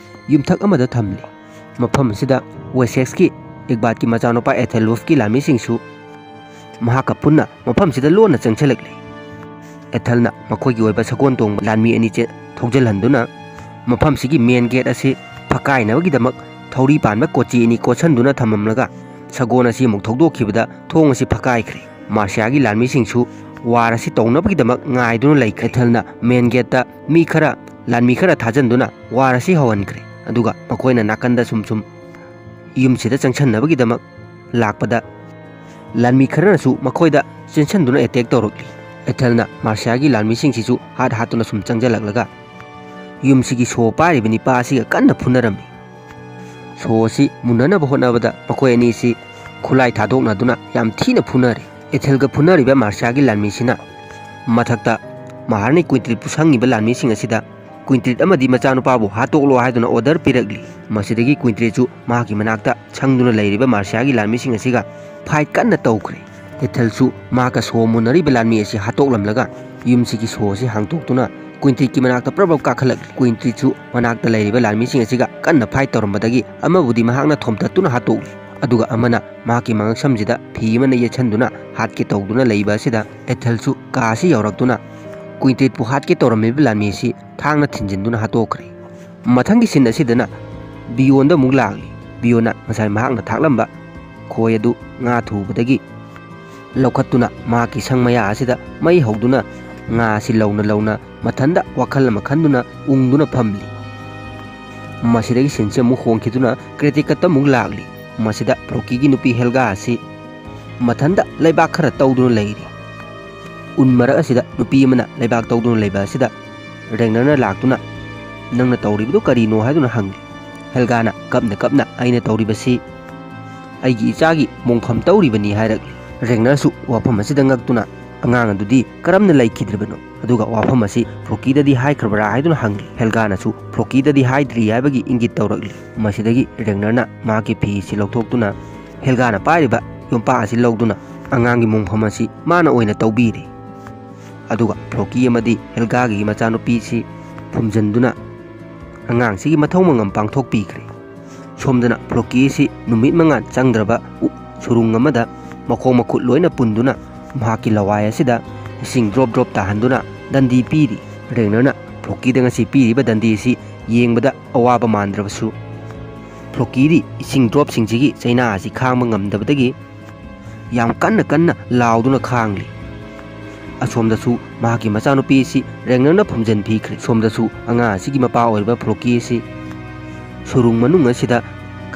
ꯌꯨꯝꯊꯛ ꯑꯃꯗ ꯊꯝꯂꯤ꯫ ꯃꯐꯝ ꯑꯁꯤꯗ ꯋꯦꯁꯦꯛꯁꯀꯤ ꯏꯒꯕꯥꯠꯀꯤ ꯃꯆꯥꯅꯨꯄꯥ ꯑꯦꯊꯦꯜꯋꯨꯐꯀꯤ ꯂꯥꯟꯃꯤꯁꯤꯡꯁꯨ ꯃꯍꯥꯛꯀ ꯄꯨꯟꯅ ꯃꯐꯝꯁꯤꯗ ꯂꯣꯟꯅ ꯆꯪꯁꯤꯜꯂꯛꯂꯤ꯫ ꯑꯦꯊꯦꯜꯅ ꯃꯈꯣꯏꯒꯤ ꯑꯣꯏꯕ ꯁꯒꯣꯜ ꯇꯣꯡꯕ ꯂꯥꯟꯃꯤ ꯑꯅꯤ ꯆꯦ-, ꯊꯧꯖꯤꯜꯍꯟꯗꯨꯅ ꯃꯐꯝꯁꯤꯒꯤ ꯃꯦꯟ ꯒꯦꯠ ꯑꯁꯤ ꯐꯛꯀꯥꯏꯅꯕꯒꯤꯗꯃꯛ ꯊꯧꯔꯤ ꯄꯥꯟꯕ ꯀꯣꯆꯤ ꯑꯅꯤ ꯀꯣꯠꯁꯟꯗꯨꯅ ꯊꯝꯃꯝꯂꯒ ꯁꯒꯣꯜ ꯑꯁꯤ ꯑꯃꯨꯛ ꯊꯧꯗꯣꯛꯈꯤꯕꯗ ꯊꯣꯡ ꯑꯁꯤ ꯐꯛꯀꯥꯏꯈ꯭ꯔꯦ꯫ ꯃꯥꯔꯁꯤꯌꯥꯒꯤ ꯂꯥꯟꯃꯤꯁꯤꯡꯁꯨ ꯋꯥꯔ ꯑꯁꯤ ꯇꯧꯅꯕꯒꯤꯗꯃꯛ ꯉꯥꯏꯗꯨꯅ ꯂꯩꯈ꯭ꯔꯦ꯫ ꯑꯦꯊꯦꯜꯅ ꯃꯦꯟ ꯒꯦꯠꯇ ꯃꯤ ꯈꯔ, ꯂꯥꯟꯃꯤ ꯈꯔ ꯊꯥꯖꯤꯟꯗꯨꯅ ꯋꯥꯔ ꯑꯁꯤ ꯍꯧꯍꯟꯈ꯭ꯔꯦ꯫ ꯑꯗꯨꯒ ꯃꯈꯣꯏꯅ ꯅꯥꯀꯟꯗ ꯁꯨꯝ ꯁꯨꯝ ꯌꯨꯝꯁꯤꯗ ꯆꯪꯁꯟꯅꯕꯒꯤꯗꯃꯛ ꯂꯥꯛꯄꯗ ꯂꯥꯟꯃꯤ ꯈꯔꯅꯁꯨ ꯃꯈꯣꯏꯗ ꯆꯦꯟꯁꯟꯗꯨꯅ ꯑꯦꯇꯦꯛ ꯇꯧꯔꯛꯂꯤ꯫ ꯑꯦꯊꯦꯜꯅ ꯃꯥꯔꯁꯤꯌꯥꯒꯤ ꯂꯥꯟꯃꯤꯁꯤꯡꯁꯤꯁꯨ ꯍꯥꯠ ꯍꯥꯠꯇꯨꯅ ꯁꯨꯝ ꯆꯪꯁꯤꯜꯂꯛꯂꯒ ꯌꯨꯝꯁꯤꯒꯤ ꯁꯣ ꯄꯥꯏꯔꯤꯕ ꯅꯤꯄꯥ ꯑꯁꯤꯒ ꯀꯟꯅ ꯐꯨꯅꯔꯝꯃꯤ꯫ ꯁꯣ ꯑꯁꯤ ꯃꯨꯟꯅꯅꯕ ꯍꯣꯠꯅꯕꯗ ꯃꯈꯣꯏ ꯑꯅꯤꯁꯤ ꯈꯨꯠꯂꯥꯏ ꯊꯥꯗꯣꯛꯅꯗꯨꯅ ꯌꯥꯝ ꯊꯤꯅ ꯐꯨꯅꯔꯦ꯫ ꯑꯦꯊꯦꯜꯒ ꯐꯨꯅꯔꯤꯕ ꯃꯥꯔꯁꯤꯌꯥꯒꯤ ꯂꯥꯟꯃꯤꯁꯤꯅ ꯃꯊꯛꯇ ꯃꯍꯥꯔꯥꯅꯤ ꯀ꯭ꯋꯤꯟꯇ꯭ꯔꯤꯠꯄꯨ ꯁꯪꯉꯤꯕ ꯂꯥꯟꯃꯤꯁꯤꯡ ꯑꯁꯤꯗ ꯀ꯭ꯋꯤꯟꯇ꯭ꯔꯤꯠ ꯑꯃꯗꯤ ꯃꯆꯥꯅꯨꯄꯥꯕꯨ ꯍꯥꯠꯇꯣꯛꯂꯣ ꯍꯥꯏꯗꯨꯅ ꯑꯣꯔꯗꯔ ꯄꯤꯔꯛꯂꯤ꯫ ꯃꯁꯤꯗꯒꯤ ꯀ꯭ꯋꯤꯟꯇ꯭ꯔꯤꯠꯁꯨ ꯃꯍꯥꯛꯀꯤ ꯃꯅꯥꯛꯇ ꯁꯪꯗꯨꯅ ꯂꯩꯔꯤꯕ ꯃꯥꯔꯁꯤꯌꯥꯒꯤ ꯂꯥꯟꯃꯤꯁꯤꯡ ꯑꯁꯤꯒ ꯐꯥꯏꯠ ꯀꯟꯅ ꯇꯧꯈ꯭ꯔꯦ꯫ ꯑꯦꯊꯦꯜꯁꯨ ꯃꯍꯥꯛꯀ ꯁꯣ ꯃꯨꯟꯅꯔꯤꯕ ꯂꯥꯟꯃꯤ ꯑꯁꯤ ꯍꯥꯠꯇꯣꯛꯂꯝꯂꯒ ꯌꯨꯝꯁꯤꯒꯤ ꯁꯣ ꯑꯁꯤ ꯍꯥꯡꯗꯣꯛꯇꯨꯅ ꯀ꯭ꯋꯤꯟꯇ꯭ꯔꯤꯠꯀꯤ ꯃꯅꯥꯛꯇ ꯄ꯭ꯔꯞ ꯄ꯭ꯔꯞ ꯀꯥꯈꯠꯂꯛꯂꯤ꯫ ꯀ꯭ꯋꯤꯟꯇ꯭ꯔꯤꯠꯁꯨ ꯃꯅꯥꯛꯇ ꯂꯩꯔꯤꯕ ꯂꯥꯟꯃꯤꯁꯤꯡ ꯑꯁꯤꯒ ꯀꯟꯅ ꯐꯥꯏꯠ ꯇꯧꯔꯝꯕꯗꯒꯤ ꯑꯃꯕꯨꯗꯤ ꯃꯍꯥꯛꯅ ꯊꯣꯝꯇꯠꯇꯨꯅ ꯍꯥꯠꯇꯣꯛꯂꯤ꯫ ꯑꯗꯨꯒ ꯑꯃꯅ ꯃꯍꯥꯛꯀꯤ ꯃꯉꯛꯁꯝꯁꯤꯗ ꯐꯤ ꯑꯃꯅ ꯌꯦꯠꯁꯟꯗꯨꯅ ꯍꯥꯠꯀꯦ ꯇꯧꯗꯨꯅ ꯂꯩꯕ ꯑꯁꯤꯗ ꯑꯦꯊꯦꯜꯁꯨ ꯀꯥ ꯑꯁꯤ ꯌꯧꯔꯛꯇꯨꯅ ꯀ꯭ꯋꯤꯟꯇ꯭ꯔꯤꯠꯄꯨ ꯍꯥꯠꯀꯦ ꯇꯧꯔꯝꯃꯤꯕ ꯂꯥꯟꯃꯤ ꯑꯁꯤ ꯊꯥꯡꯅ ꯊꯤꯟꯖꯤꯟꯗꯨꯅ ꯍꯥꯠꯇꯣꯛꯈ꯭ꯔꯦ꯫ ꯃꯊꯪꯒꯤ ꯁꯤꯟ ꯑꯁꯤꯗꯅ ꯕꯤꯌꯣꯟꯗ ꯑꯃꯨꯛ ꯂꯥꯛꯂꯤ꯫ ꯕꯤꯌꯣꯟꯅ ꯉꯁꯥꯏ ꯃꯍꯥꯛꯅ ꯊꯥꯛꯂꯝꯕ ꯈꯣꯏ ꯑꯗꯨ ꯉꯥ ꯊꯨꯕꯗꯒꯤ ꯂꯧꯈꯠꯇꯨꯅ ꯃꯍꯥꯛꯀꯤ ꯁꯪ ꯃꯌꯥ ꯑꯁꯤꯗ ꯃꯩ ꯍꯧꯗꯨꯅ ꯉꯥ ꯑꯁꯤ ꯂꯧꯅ ꯂꯧꯅ ꯃꯊꯟꯗ ꯋꯥꯈꯜ ꯑꯃ ꯈꯟꯗꯨꯅ ꯎꯪꯗꯨꯅ ꯐꯝꯂꯤ꯫ ꯃꯁꯤꯗꯒꯤ ꯁꯤꯟꯁꯤ ꯑꯃꯨꯛ ꯍꯣꯡꯈꯤꯗꯨꯅ ꯀ꯭ꯔꯦꯇꯤꯀꯠꯇ ꯑꯃꯨꯛ ꯂꯥꯛꯂꯤ꯫ ꯃꯁꯤꯗ ꯐ꯭ꯔꯣꯀꯤꯒꯤ ꯅꯨꯄꯤ ꯍꯦꯜꯒꯥ ꯑꯁꯤ ꯃꯊꯟꯗ ꯂꯩꯕꯥꯛ ꯈꯔ ꯇꯧꯗꯨꯅ ꯂꯩꯔꯤ꯫ ꯎꯟ ꯃꯔꯛ ꯑꯁꯤꯗ ꯅꯨꯄꯤ ꯑꯃꯅ ꯂꯩꯕꯥꯛ ꯇꯧꯗꯨꯅ ꯂꯩꯕ ꯑꯁꯤꯗ ꯔꯦꯡꯅꯔꯅ ꯂꯥꯛꯇꯨꯅ "ꯅꯪꯅ ꯇꯧꯔꯤꯕꯗꯨ ꯀꯔꯤꯅꯣ?" ꯍꯥꯏꯗꯨꯅ ꯍꯪꯂꯤ꯫ ꯍꯦꯜꯒꯥꯅ ꯀꯞꯅ ꯀꯞꯅ "ꯑꯩꯅ ꯇꯧꯔꯤꯕꯁꯤ ꯑꯩꯒꯤ ꯏꯆꯥꯒꯤ ꯃꯣꯡꯐꯝ ꯇꯧꯔꯤꯕꯅꯤ" ꯍꯥꯏꯔꯛꯂꯤ꯫ ꯔꯦꯡꯅꯔꯁꯨ ꯋꯥꯐꯝ ꯑꯁꯤꯗ ꯉꯛꯇꯨꯅ "ꯑꯉꯥꯡ ꯑꯗꯨꯗꯤ ꯀꯔꯝꯅ ꯂꯩꯈꯤꯗ꯭ꯔꯤꯕꯅꯣ? ꯑꯗꯨꯒ ꯋꯥꯐꯝ ꯑꯁꯤ ꯐ꯭ꯔꯣꯀꯤꯗꯗꯤ ꯍꯥꯏꯈ꯭ꯔꯕ꯭ꯔꯥ?" ꯍꯥꯏꯗꯨꯅ ꯍꯪꯂꯤ꯫ ꯍꯦꯜꯒꯥꯅꯁꯨ ꯐ꯭ꯔꯣꯀꯤꯗꯗꯤ ꯍꯥꯏꯗ꯭ꯔꯤ ꯍꯥꯏꯕꯒꯤ ꯏꯪꯒꯤꯠ ꯇꯧꯔꯛꯂꯤ꯫ ꯃꯁꯤꯗꯒꯤ ꯔꯦꯡꯅꯔꯅ ꯃꯍꯥꯛꯀꯤ ꯐꯤ ꯑꯁꯤ ꯂꯧꯊꯣꯛꯇꯨꯅ ꯍꯦꯜꯒꯥꯅ ꯄꯥꯏꯔꯤꯕ ꯌꯣꯝꯄꯥꯛ ꯑꯁꯤ ꯂꯧꯗꯨꯅ ꯑꯉꯥꯡꯒꯤ ꯃꯣꯡꯐꯝ ꯑꯁꯤ ꯃꯥꯅ ꯑꯣꯏꯅ ꯇꯧꯕꯤꯔꯦ꯫ ꯑꯗꯨꯒ ꯐ꯭ꯔꯣꯀꯤ ꯑꯃꯗꯤ ꯍꯦꯜꯒꯥꯒꯤ ꯃꯆꯥꯅꯨꯄꯤꯁꯤ ꯐꯨꯝꯖꯤꯟꯗꯨꯅ ꯑꯉꯥꯡꯁꯤꯒꯤ ꯃꯊꯧ ꯃꯉꯝ ꯄꯥꯡꯊꯣꯛꯄꯤꯈ꯭ꯔꯦ꯫ ꯁꯣꯝꯗꯅ ꯐ꯭ꯔꯣꯀꯤ ꯑꯁꯤ ꯅꯨꯃꯤꯠ ꯃꯉꯥ ꯆꯪꯗ꯭ꯔꯕ ꯎ-, ꯁꯨꯔꯨꯡ ꯑꯃꯗ ꯃꯈꯣꯡ ꯃꯈꯨꯠ ꯂꯣꯏꯅ ꯄꯨꯟꯗꯨꯅ ꯃꯍꯥꯛꯀꯤ ꯂꯋꯥꯏ ꯑꯁꯤꯗ ꯏꯁꯤꯡ ꯗ꯭ꯔꯣꯞ ꯗ꯭ꯔꯣꯞ ꯇꯥꯍꯟꯗꯨꯅ ꯗꯟꯗꯤ ꯄꯤꯔꯤ꯫ ꯔꯦꯡꯅꯔꯅ ꯐ꯭ꯔꯣꯀꯤꯗ ꯉꯁꯤ ꯄꯤꯔꯤꯕ ꯗꯟꯗꯤ ꯑꯁꯤ ꯌꯦꯡꯕꯗ ꯑꯋꯥꯕ ꯃꯥꯟꯗ꯭ꯔꯕꯁꯨ, ꯐ꯭ꯔꯣꯀꯤꯗꯤ ꯏꯁꯤꯡ ꯗ꯭ꯔꯣꯞꯁꯤꯡꯁꯤꯒꯤ ꯆꯩꯅꯥ ꯑꯁꯤ ꯈꯥꯡꯕ ꯉꯝꯗꯕꯗꯒꯤ ꯌꯥꯝ ꯀꯟꯅ ꯀꯟꯅ ꯂꯥꯎꯗꯨꯅ ꯈꯥꯡꯂꯤ꯫ ꯑꯁꯣꯝꯗꯁꯨ ꯃꯍꯥꯛꯀꯤ ꯃꯆꯥꯅꯨꯄꯤ ꯑꯁꯤ ꯔꯦꯡꯅꯔꯅ ꯐꯨꯝꯖꯤꯟꯕꯤꯈ꯭ꯔꯦ꯫ ꯁꯣꯝꯗꯁꯨ ꯑꯉꯥꯡ ꯑꯁꯤꯒꯤ ꯃꯄꯥ ꯑꯣꯏꯔꯤꯕ ꯐ꯭ꯔꯣꯀꯤ ꯑꯁꯤ ꯁꯨꯔꯨꯡ ꯃꯅꯨꯡ ꯑꯁꯤꯗ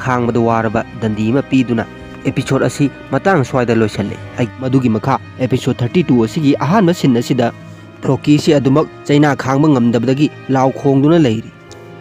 ꯈꯥꯡꯕꯗ ꯋꯥꯔꯕ ꯗꯟꯗꯤ ꯑꯃ ꯄꯤꯗꯨꯅ ꯑꯦꯄꯤꯁꯣꯗ ꯑꯁꯤ ꯃꯇꯥꯡ ꯁ꯭ꯋꯥꯏꯗ ꯂꯣꯏꯁꯤꯜꯂꯦ꯫ ꯑꯩ ꯃꯗꯨꯒꯤ ꯃꯈꯥ ꯑꯦꯄꯤꯁꯣꯗ ꯊꯥꯔꯇꯤ ꯇꯨ ꯑꯁꯤꯒꯤ ꯑꯍꯥꯟꯕ ꯁꯤꯟ ꯑꯁꯤꯗ ꯐ꯭ꯔꯣꯀꯤ ꯑꯁꯤ ꯑꯗꯨꯃꯛ ꯆꯩꯅꯥ ꯈꯥꯡꯕ ꯉꯝꯗꯕꯗꯒꯤ ꯂꯥꯎ ꯈꯣꯡꯗꯨꯅ ꯂꯩꯔꯤ꯫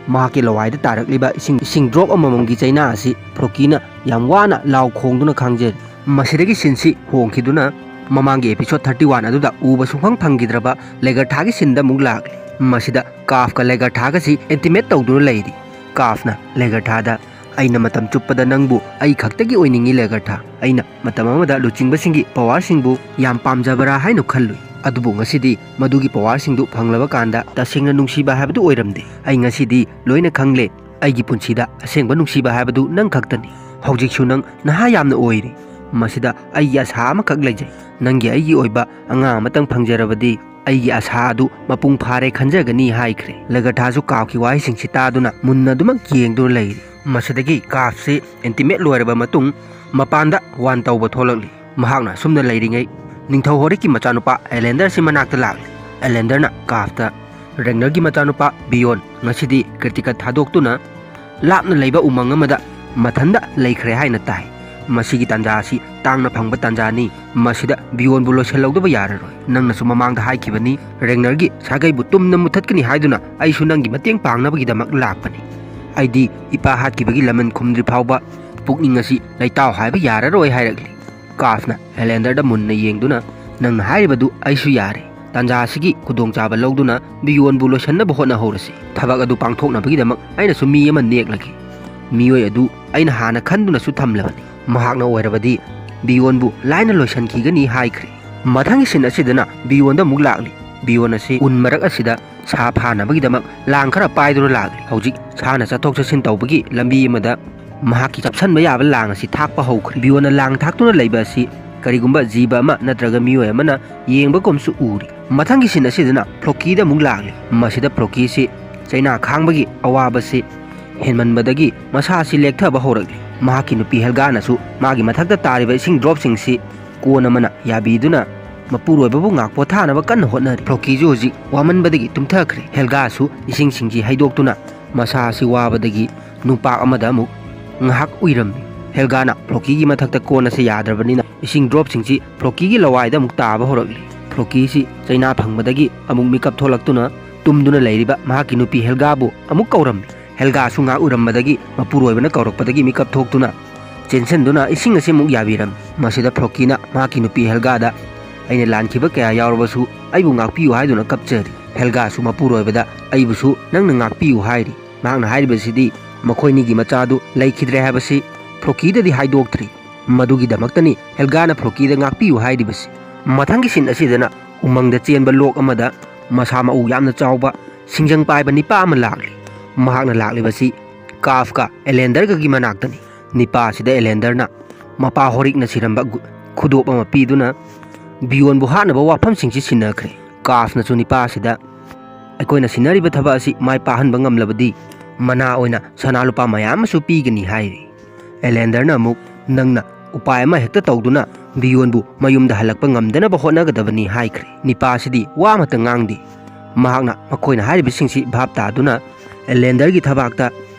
ꯃꯍꯥꯛꯀꯤ ꯂꯋꯥꯏꯗ ꯇꯥꯔꯛꯂꯤꯕ ꯏꯁꯤꯡ, ꯏꯁꯤꯡ drop ꯑꯃꯃꯝꯒꯤ ꯆꯩꯅꯥ ꯑꯁꯤ ꯐ꯭ꯂꯣꯀꯤꯅ ꯌꯥꯝ ꯋꯥꯅ ꯂꯥꯎ ꯈꯣꯡꯗꯨꯅ ꯈꯥꯡꯖꯔꯤ꯫ ꯃꯁꯤꯗꯒꯤ scene ꯁꯤ ꯍꯣꯡꯈꯤꯗꯨꯅ ꯃꯃꯥꯡꯒꯤ episode thirty one ꯑꯗꯨꯗ ꯎꯕ ꯁꯨꯡꯐꯪ ꯐꯪꯈꯤꯗ꯭ꯔꯕ ꯂꯦꯒꯔꯊꯥꯒꯤ scene ꯗ ꯑꯃꯨꯛ ꯂꯥꯛꯂꯤ꯫ ꯃꯁꯤꯗ ꯀꯥꯐꯀ ꯂꯦꯒꯔꯊꯥꯒꯁꯤ intimate ꯇꯧꯗꯨꯅ ꯂꯩꯔꯤ꯫ ꯀꯥꯐꯅ ꯂꯦꯒꯔꯊꯥꯗ, "ꯑꯩꯅ ꯃꯇꯝ ꯆꯨꯞꯄꯗ ꯅꯪꯕꯨ ꯑꯩ ꯈꯛꯇꯒꯤ ꯑꯣꯏꯅꯤꯡꯉꯤ ꯂꯦꯒꯔꯊꯥ꯫ ꯑꯩꯅ ꯃꯇꯝ ꯑꯃꯗ ꯂꯨꯆꯤꯡꯕꯁꯤꯡꯒꯤ power ꯁꯤꯡꯕꯨ ꯌꯥꯝ ꯄꯥꯝꯖꯕꯔꯥ ꯍꯥꯏꯅ ꯈꯜꯂꯨꯏ꯫ ꯑꯗꯨꯕꯨ ꯉꯁꯤꯗꯤ ꯃꯗꯨꯒꯤ power ꯁꯤꯡꯗꯨ ꯐꯪꯂꯕ ꯀꯥꯟꯗ ꯇꯁꯦꯡꯅ ꯅꯨꯡꯁꯤꯕ ꯍꯥꯏꯕꯗꯨ ꯑꯣꯏꯔꯝꯗꯦ꯫ ꯑꯩ ꯉꯁꯤꯗꯤ ꯂꯣꯏꯅ ꯈꯪꯂꯦ꯫ ꯑꯩꯒꯤ ꯄꯨꯟꯁꯤꯗ ꯑꯁꯦꯡꯕ ꯅꯨꯡꯁꯤꯕ ꯍꯥꯏꯕꯗꯨ ꯅꯪ ꯈꯛꯇꯅꯤ꯫ ꯍꯧꯖꯤꯛꯁꯨ ꯅꯪ ꯅꯍꯥ ꯌꯥꯝꯅ ꯑꯣꯏꯔꯤ꯫ ꯃꯁꯤꯗ ꯑꯩꯒꯤ ꯑꯁꯥ ꯑꯃꯈꯛ ꯂꯩꯖꯩ꯫ ꯅꯪꯒꯤ ꯑꯩꯒꯤ ꯑꯣꯏꯕ ꯑꯉꯥꯡ ꯑꯃꯇꯪ ꯐꯪꯖꯔꯕꯗꯤ ꯑꯩꯒꯤ ꯑꯁꯥ ꯑꯗꯨ ꯃꯄꯨꯡ ꯐꯥꯔꯦ ꯈꯟꯖꯒꯅꯤ" ꯍꯥꯏꯈ꯭ꯔꯦ꯫ ꯂꯦꯒꯔꯊꯥꯁꯨ ꯀꯥꯐꯀꯤ ꯋꯥꯍꯩꯁꯤꯡꯁꯤ ꯇꯥꯗꯨꯅ ꯃꯨꯟꯅ ꯑꯗꯨꯃꯛ ꯌꯦꯡꯗꯨꯅ ꯂꯩꯔꯤ꯫ ꯃꯁꯤꯗꯒꯤ ꯀꯥꯐꯁꯤ intimate ꯂꯣꯏꯔꯕ ꯃꯇꯨꯡ ꯃꯄꯥꯟꯗ ꯋꯥꯟ ꯇꯧꯕ ꯊꯣꯛꯂꯛꯂꯤ꯫ ꯃꯍꯥꯛꯅ ꯑꯁꯨꯝꯅ ꯂꯩꯔꯤꯉꯩ ꯅꯤꯡꯊꯧ ꯍꯣꯔꯤꯛꯀꯤ ꯃꯆꯥꯅꯨꯄꯥ ꯑꯦꯂꯦꯟꯗꯔꯁꯤ ꯃꯅꯥꯛꯇ ꯂꯥꯛꯂꯤ꯫ ꯑꯦꯂꯦꯟꯗꯔꯅ ꯀꯥꯐꯇ, "ꯔꯦꯒꯅꯔꯒꯤ ꯃꯆꯥꯅꯨꯄꯥ ꯕꯤꯌꯣꯟ ꯉꯁꯤꯗꯤ ꯀ꯭ꯔꯤꯇꯤꯀꯥ ꯊꯥꯗꯣꯛꯇꯨꯅ ꯂꯥꯞꯅ ꯂꯩꯕ ꯎꯃꯪ ꯑꯃꯗ ꯃꯊꯟꯗ ꯂꯩꯈ꯭ꯔꯦ ꯍꯥꯏꯅ ꯇꯥꯏ꯫ ꯃꯁꯤꯒꯤ ꯇꯥꯟꯖꯥ ꯑꯁꯤ ꯇꯥꯡꯅ ꯐꯪꯕ ꯇꯥꯟꯖꯥꯅꯤ꯫ ꯃꯁꯤꯗ ꯕꯤꯌꯣꯟꯕꯨ ꯂꯣꯏꯁꯤꯜꯍꯧꯗꯕ ꯌꯥꯔꯔꯣꯏ꯫ ꯅꯪꯅꯁꯨ ꯃꯃꯥꯡꯗ ꯍꯥꯏꯈꯤꯕꯅꯤ, ꯔꯦꯒꯅꯔꯒꯤ ꯁꯥꯒꯩꯕꯨ ꯇꯨꯝꯅ ꯃꯨꯊꯠꯀꯅꯤ ꯍꯥꯏꯗꯨꯅ ꯑꯩꯁꯨ ꯅꯪꯒꯤ ꯃꯇꯦꯡ ꯄꯥꯡꯅꯕꯒꯤꯗꯃꯛ ꯂꯥꯛꯄꯅꯤ꯫ ꯑꯩꯗꯤ ꯏꯄꯥ ꯍꯥꯠꯈꯤꯕꯒꯤ ꯂꯃꯟ ꯈꯨꯝꯗ꯭ꯔꯤ ꯐꯥꯎꯕ ꯄꯨꯛꯅꯤꯡ ꯑꯁꯤ ꯂꯩꯇꯥꯎ ꯍꯥꯏꯕ ꯌꯥꯔꯔꯣꯏ" ꯍꯥꯏꯔꯛꯂꯤ꯫ ꯀꯥꯐꯅ ꯑꯦꯂꯦꯟꯗꯔꯗ ꯃꯨꯟꯅ ꯌꯦꯡꯗꯨꯅ, "ꯅꯪꯅ ꯍꯥꯏꯔꯤꯕꯗꯨ ꯑꯩꯁꯨ ꯌꯥꯔꯦ꯫ ꯇꯥꯟꯖꯥ ꯑꯁꯤꯒꯤ ꯈꯨꯗꯣꯡꯆꯥꯕ ꯂꯧꯗꯨꯅ ꯕꯤꯌꯣꯟꯕꯨ ꯂꯣꯏꯁꯤꯟꯅꯕ ꯍꯣꯠꯅꯍꯧꯔꯁꯤ꯫ ꯊꯕꯛ ꯑꯗꯨ ꯄꯥꯡꯊꯣꯛꯅꯕꯒꯤꯗꯃꯛ ꯑꯩꯅꯁꯨ ꯃꯤ ꯑꯃ ꯅꯦꯛꯂꯒꯦ꯫ ꯃꯤꯑꯣꯏ ꯑꯗꯨ ꯑꯩꯅ ꯍꯥꯟꯅ ꯈꯟꯗꯨꯅꯁꯨ ꯊꯝꯂꯕꯅꯤ꯫ ꯃꯍꯥꯛꯅ ꯑꯣꯏꯔꯕꯗꯤ ꯕꯤꯌꯣꯟꯕꯨ ꯂꯥꯏꯅ ꯂꯣꯏꯁꯤꯟꯈꯤꯒꯅꯤ" ꯍꯥꯏꯈ꯭ꯔꯦ꯫ ꯃꯊꯪꯒꯤ scene ꯑꯁꯤꯗꯅ ꯕꯤꯌꯣꯟꯗ ꯑꯃꯨꯛ ꯂꯥꯛꯂꯤ꯫ ꯕꯤꯌꯣꯟ ꯑꯁꯤ ꯎꯟ ꯃꯔꯛ ꯑꯁꯤꯗ ꯁꯥ ꯐꯥꯅꯕꯒꯤꯗꯃꯛ ꯂꯥꯡ ꯈꯔ ꯄꯥꯏꯗꯨꯅ ꯂꯥꯛꯂꯤ꯫ ꯍꯧꯖꯤꯛ ꯁꯥꯅ ꯆꯠꯊꯣꯛ ꯆꯠꯁꯤꯟ ꯇꯧꯕꯒꯤ ꯂꯝꯕꯤ ꯑꯃꯗ ꯃꯍꯥꯛꯀꯤ ꯆꯞꯁꯟꯕ ꯌꯥꯕ ꯂꯥꯡ ꯑꯁꯤ ꯊꯥꯛꯄ ꯍꯧꯈ꯭ꯔꯦ꯫ ꯕꯤꯌꯣꯟꯅ ꯂꯥꯡ ꯊꯥꯛꯇꯨꯅ ꯂꯩꯕ ꯑꯁꯤ ꯀꯔꯤꯒꯨꯝꯕ ꯖꯤꯕ ꯑꯃ ꯅꯠꯇ꯭ꯔꯒ ꯃꯤꯑꯣꯏ ꯑꯃꯅ ꯌꯦꯡꯕꯒꯨꯝꯁꯨ ꯎꯔꯤ꯫ ꯃꯊꯪꯒꯤ scene ꯑꯁꯤꯗꯅ ꯐ꯭ꯂꯣꯀꯤꯗ ꯑꯃꯨꯛ ꯂꯥꯛꯂꯤ꯫ ꯃꯁꯤꯗ ꯐ꯭ꯂꯣꯀꯤꯁꯤ ꯆꯩꯅꯥ ꯈꯥꯡꯕꯒꯤ ꯑꯋꯥꯕꯁꯤ ꯍꯦꯟꯃꯟꯕꯗꯒꯤ ꯃꯁꯥ ꯑꯁꯤ ꯂꯦꯛꯊꯕ ꯍꯧꯔꯛꯂꯤ꯫ ꯃꯍꯥꯛꯀꯤ ꯅꯨꯄꯤ ꯍꯦꯜꯒꯥꯅꯁꯨ ꯃꯥꯒꯤ ꯃꯊꯛꯇ ꯇꯥꯔꯤꯕ ꯏꯁꯤꯡ drop ꯁꯤꯡꯁꯤ ꯀꯣꯟ ꯑꯃꯅ ꯌꯥꯕꯤꯗꯨꯅ ꯃꯄꯨꯔꯣꯏꯕꯕꯨ ꯉꯥꯛ ꯄꯣꯊꯥꯅꯕ ꯀꯟꯅ ꯍꯣꯠꯅꯔꯤ꯫ ꯐ꯭ꯂꯣꯀꯤꯁꯨ ꯍꯧꯖꯤꯛ ꯋꯥꯃꯟꯕꯗꯒꯤ ꯇꯨꯝꯊꯈ꯭ꯔꯦ꯫ ꯍꯦꯜꯒꯥꯁꯨ ꯏꯁꯤꯡꯁꯤꯡꯁꯤ ꯍꯩꯗꯣꯛꯇꯨꯅ ꯃꯁꯥ ꯑꯁꯤ ꯋꯥꯕꯗꯒꯤ ꯅꯨꯡꯄꯥꯛ ꯑꯃꯗ ꯑꯃꯨꯛ ꯉꯥꯏꯍꯥꯛ ꯎꯏꯔꯝꯃꯤ꯫ ꯍꯦꯜꯒꯥꯅ ꯐ꯭ꯂꯣꯀꯤꯒꯤ ꯃꯊꯛꯇ ꯀꯣꯟ ꯑꯁꯤ ꯌꯥꯗ꯭ꯔꯕꯅꯤꯅ ꯏꯁꯤꯡ drop ꯁꯤꯡꯁꯤ ꯐ꯭ꯂꯣꯀꯤꯒꯤ ꯂꯋꯥꯏꯗ ꯑꯃꯨꯛ ꯇꯥꯕ ꯍꯧꯔꯛꯂꯤ꯫ ꯐ꯭ꯂꯣꯀꯤꯁꯤ ꯆꯩꯅꯥ ꯐꯪꯕꯗꯒꯤ ꯑꯃꯨꯛ ꯃꯤꯀꯞ ꯊꯣꯛꯂꯛꯇꯨꯅ ꯇꯨꯝꯗꯨꯅ ꯂꯩꯔꯤꯕ ꯃꯍꯥꯛꯀꯤ ꯅꯨꯄꯤ ꯍꯦꯜꯒꯥꯕꯨ ꯑꯃꯨꯛ ꯀꯧꯔꯝꯃꯤ꯫ ꯍꯦꯜꯒꯥꯁꯨ ꯉꯥꯏꯍꯥꯛ ꯎꯔꯝꯕꯗꯒꯤ ꯃꯄꯨꯔꯣꯏꯕꯅ ꯀꯧꯔꯛꯄꯗꯒꯤ ꯃꯤꯀꯞ ꯊꯣꯛꯇꯨꯅ ꯆꯦꯟꯁꯤꯟꯗꯨꯅ ꯏꯁꯤꯡ ꯑꯁꯤꯃꯨꯛ ꯌꯥꯕꯤꯔꯝꯃꯤ꯫ ꯃꯁꯤꯗ ꯐ꯭ꯔꯣꯀꯤꯅ ꯃꯍꯥꯛꯀꯤ ꯅꯨꯄꯤ ꯍꯦꯜꯒꯥꯗ, "ꯑꯩꯅ ꯂꯥꯟꯈꯤꯕ ꯀꯌꯥ ꯌꯥꯎꯔꯕꯁꯨ ꯑꯩꯕꯨ ꯉꯥꯛꯄꯤꯌꯨ" ꯍꯥꯏꯗꯨꯅ ꯀꯞꯆꯔꯤ꯫ ꯍꯦꯜꯒꯥꯁꯨ ꯃꯄꯨꯔꯣꯏꯕꯗ, "ꯑꯩꯕꯨꯁꯨ ꯅꯪꯅ ꯉꯥꯛꯄꯤꯌꯨ" ꯍꯥꯏꯔꯤ꯫ ꯃꯍꯥꯛꯅ ꯍꯥꯏꯔꯤꯕꯁꯤꯗꯤ ꯃꯈꯣꯏꯅꯤꯒꯤ ꯃꯆꯥꯗꯨ ꯂꯩꯈꯤꯗ꯭ꯔꯦ ꯍꯥꯏꯕꯁꯤ ꯐ꯭ꯔꯣꯀꯤꯗꯗꯤ ꯍꯥꯏꯗꯣꯛꯇ꯭ꯔꯤ꯫ ꯃꯗꯨꯒꯤꯗꯃꯛꯇꯅꯤ ꯍꯦꯜꯒꯥꯅ ꯐ꯭ꯔꯣꯀꯤꯗ ꯉꯥꯛꯄꯤꯌꯨ ꯍꯥꯏꯔꯤꯕꯁꯤ꯫ ꯃꯊꯪꯒꯤ ꯁꯤꯟ ꯑꯁꯤꯗꯅ ꯎꯃꯪꯗ ꯆꯦꯟꯕ ꯂꯣꯛ ꯑꯃꯗ ꯃꯁꯥ ꯃꯎ ꯌꯥꯝꯅ ꯆꯥꯎꯕ ꯁꯤꯡꯖꯪ ꯄꯥꯏꯕ ꯅꯤꯄꯥ ꯑꯃ ꯂꯥꯛꯂꯤ꯫ ꯃꯍꯥꯛꯅ ꯂꯥꯛꯂꯤꯕꯁꯤ ꯀꯥꯐꯀ ꯑꯦꯂꯦꯟꯗꯔꯒꯒꯤ ꯃꯅꯥꯛꯇꯅꯤ꯫ ꯅꯤꯄꯥ ꯑꯁꯤꯗ ꯑꯦꯂꯦꯟꯗꯔꯅ ꯃꯄꯥ ꯍꯣꯔꯤꯛꯅ ꯁꯤꯔꯝꯕ ꯒꯨ-, ꯈꯨꯗꯣꯞ ꯑꯃ ꯄꯤꯗꯨꯅ ꯕꯤꯌꯣꯟꯕꯨ ꯍꯥꯠꯅꯕ ꯋꯥꯐꯝꯁꯤꯡꯁꯤ ꯁꯤꯟꯅꯈ꯭ꯔꯦ꯫ ꯀꯥꯐꯅꯁꯨ ꯅꯤꯄꯥ ꯑꯁꯤꯗ, "ꯑꯩꯈꯣꯏꯅ ꯁꯤꯟꯅꯔꯤꯕ ꯊꯕꯛ ꯑꯁꯤ ꯃꯥꯏ ꯄꯥꯛꯍꯟꯕ ꯉꯝꯂꯕꯗꯤ ꯃꯅꯥ ꯑꯣꯏꯅ ꯁꯅꯥ ꯂꯨꯄꯥ ꯃꯌꯥꯝ ꯑꯃꯁꯨ ꯄꯤꯒꯅꯤ" ꯍꯥꯏꯔꯤ꯫ ꯑꯦꯂꯦꯟꯗꯔꯅ ꯑꯃꯨꯛ, "ꯅꯪꯅ ꯎꯄꯥꯏ ꯑꯃ ꯍꯦꯛꯇ ꯇꯧꯗꯨꯅ ꯕꯤꯌꯣꯟꯕꯨ ꯃꯌꯨꯝꯗ ꯍꯜꯂꯛꯄ ꯉꯝꯗꯅꯕ ꯍꯣꯠꯅꯒꯗꯕꯅꯤ" ꯍꯥꯏꯈ꯭ꯔꯦ꯫ ꯅꯤꯄꯥ ꯑꯁꯤꯗꯤ ꯋꯥ ꯑꯃꯠꯇ ꯉꯥꯡꯗꯦ꯫ ꯃꯍꯥꯛꯅ ꯃꯈꯣꯏꯅ ꯍꯥꯏꯔꯤꯕꯁꯤꯡꯁꯤ ꯚꯥꯞ ꯇꯥꯗꯨꯅ ꯑꯦꯂꯦꯟꯗꯔꯒꯤ ꯊꯕꯥꯛꯇ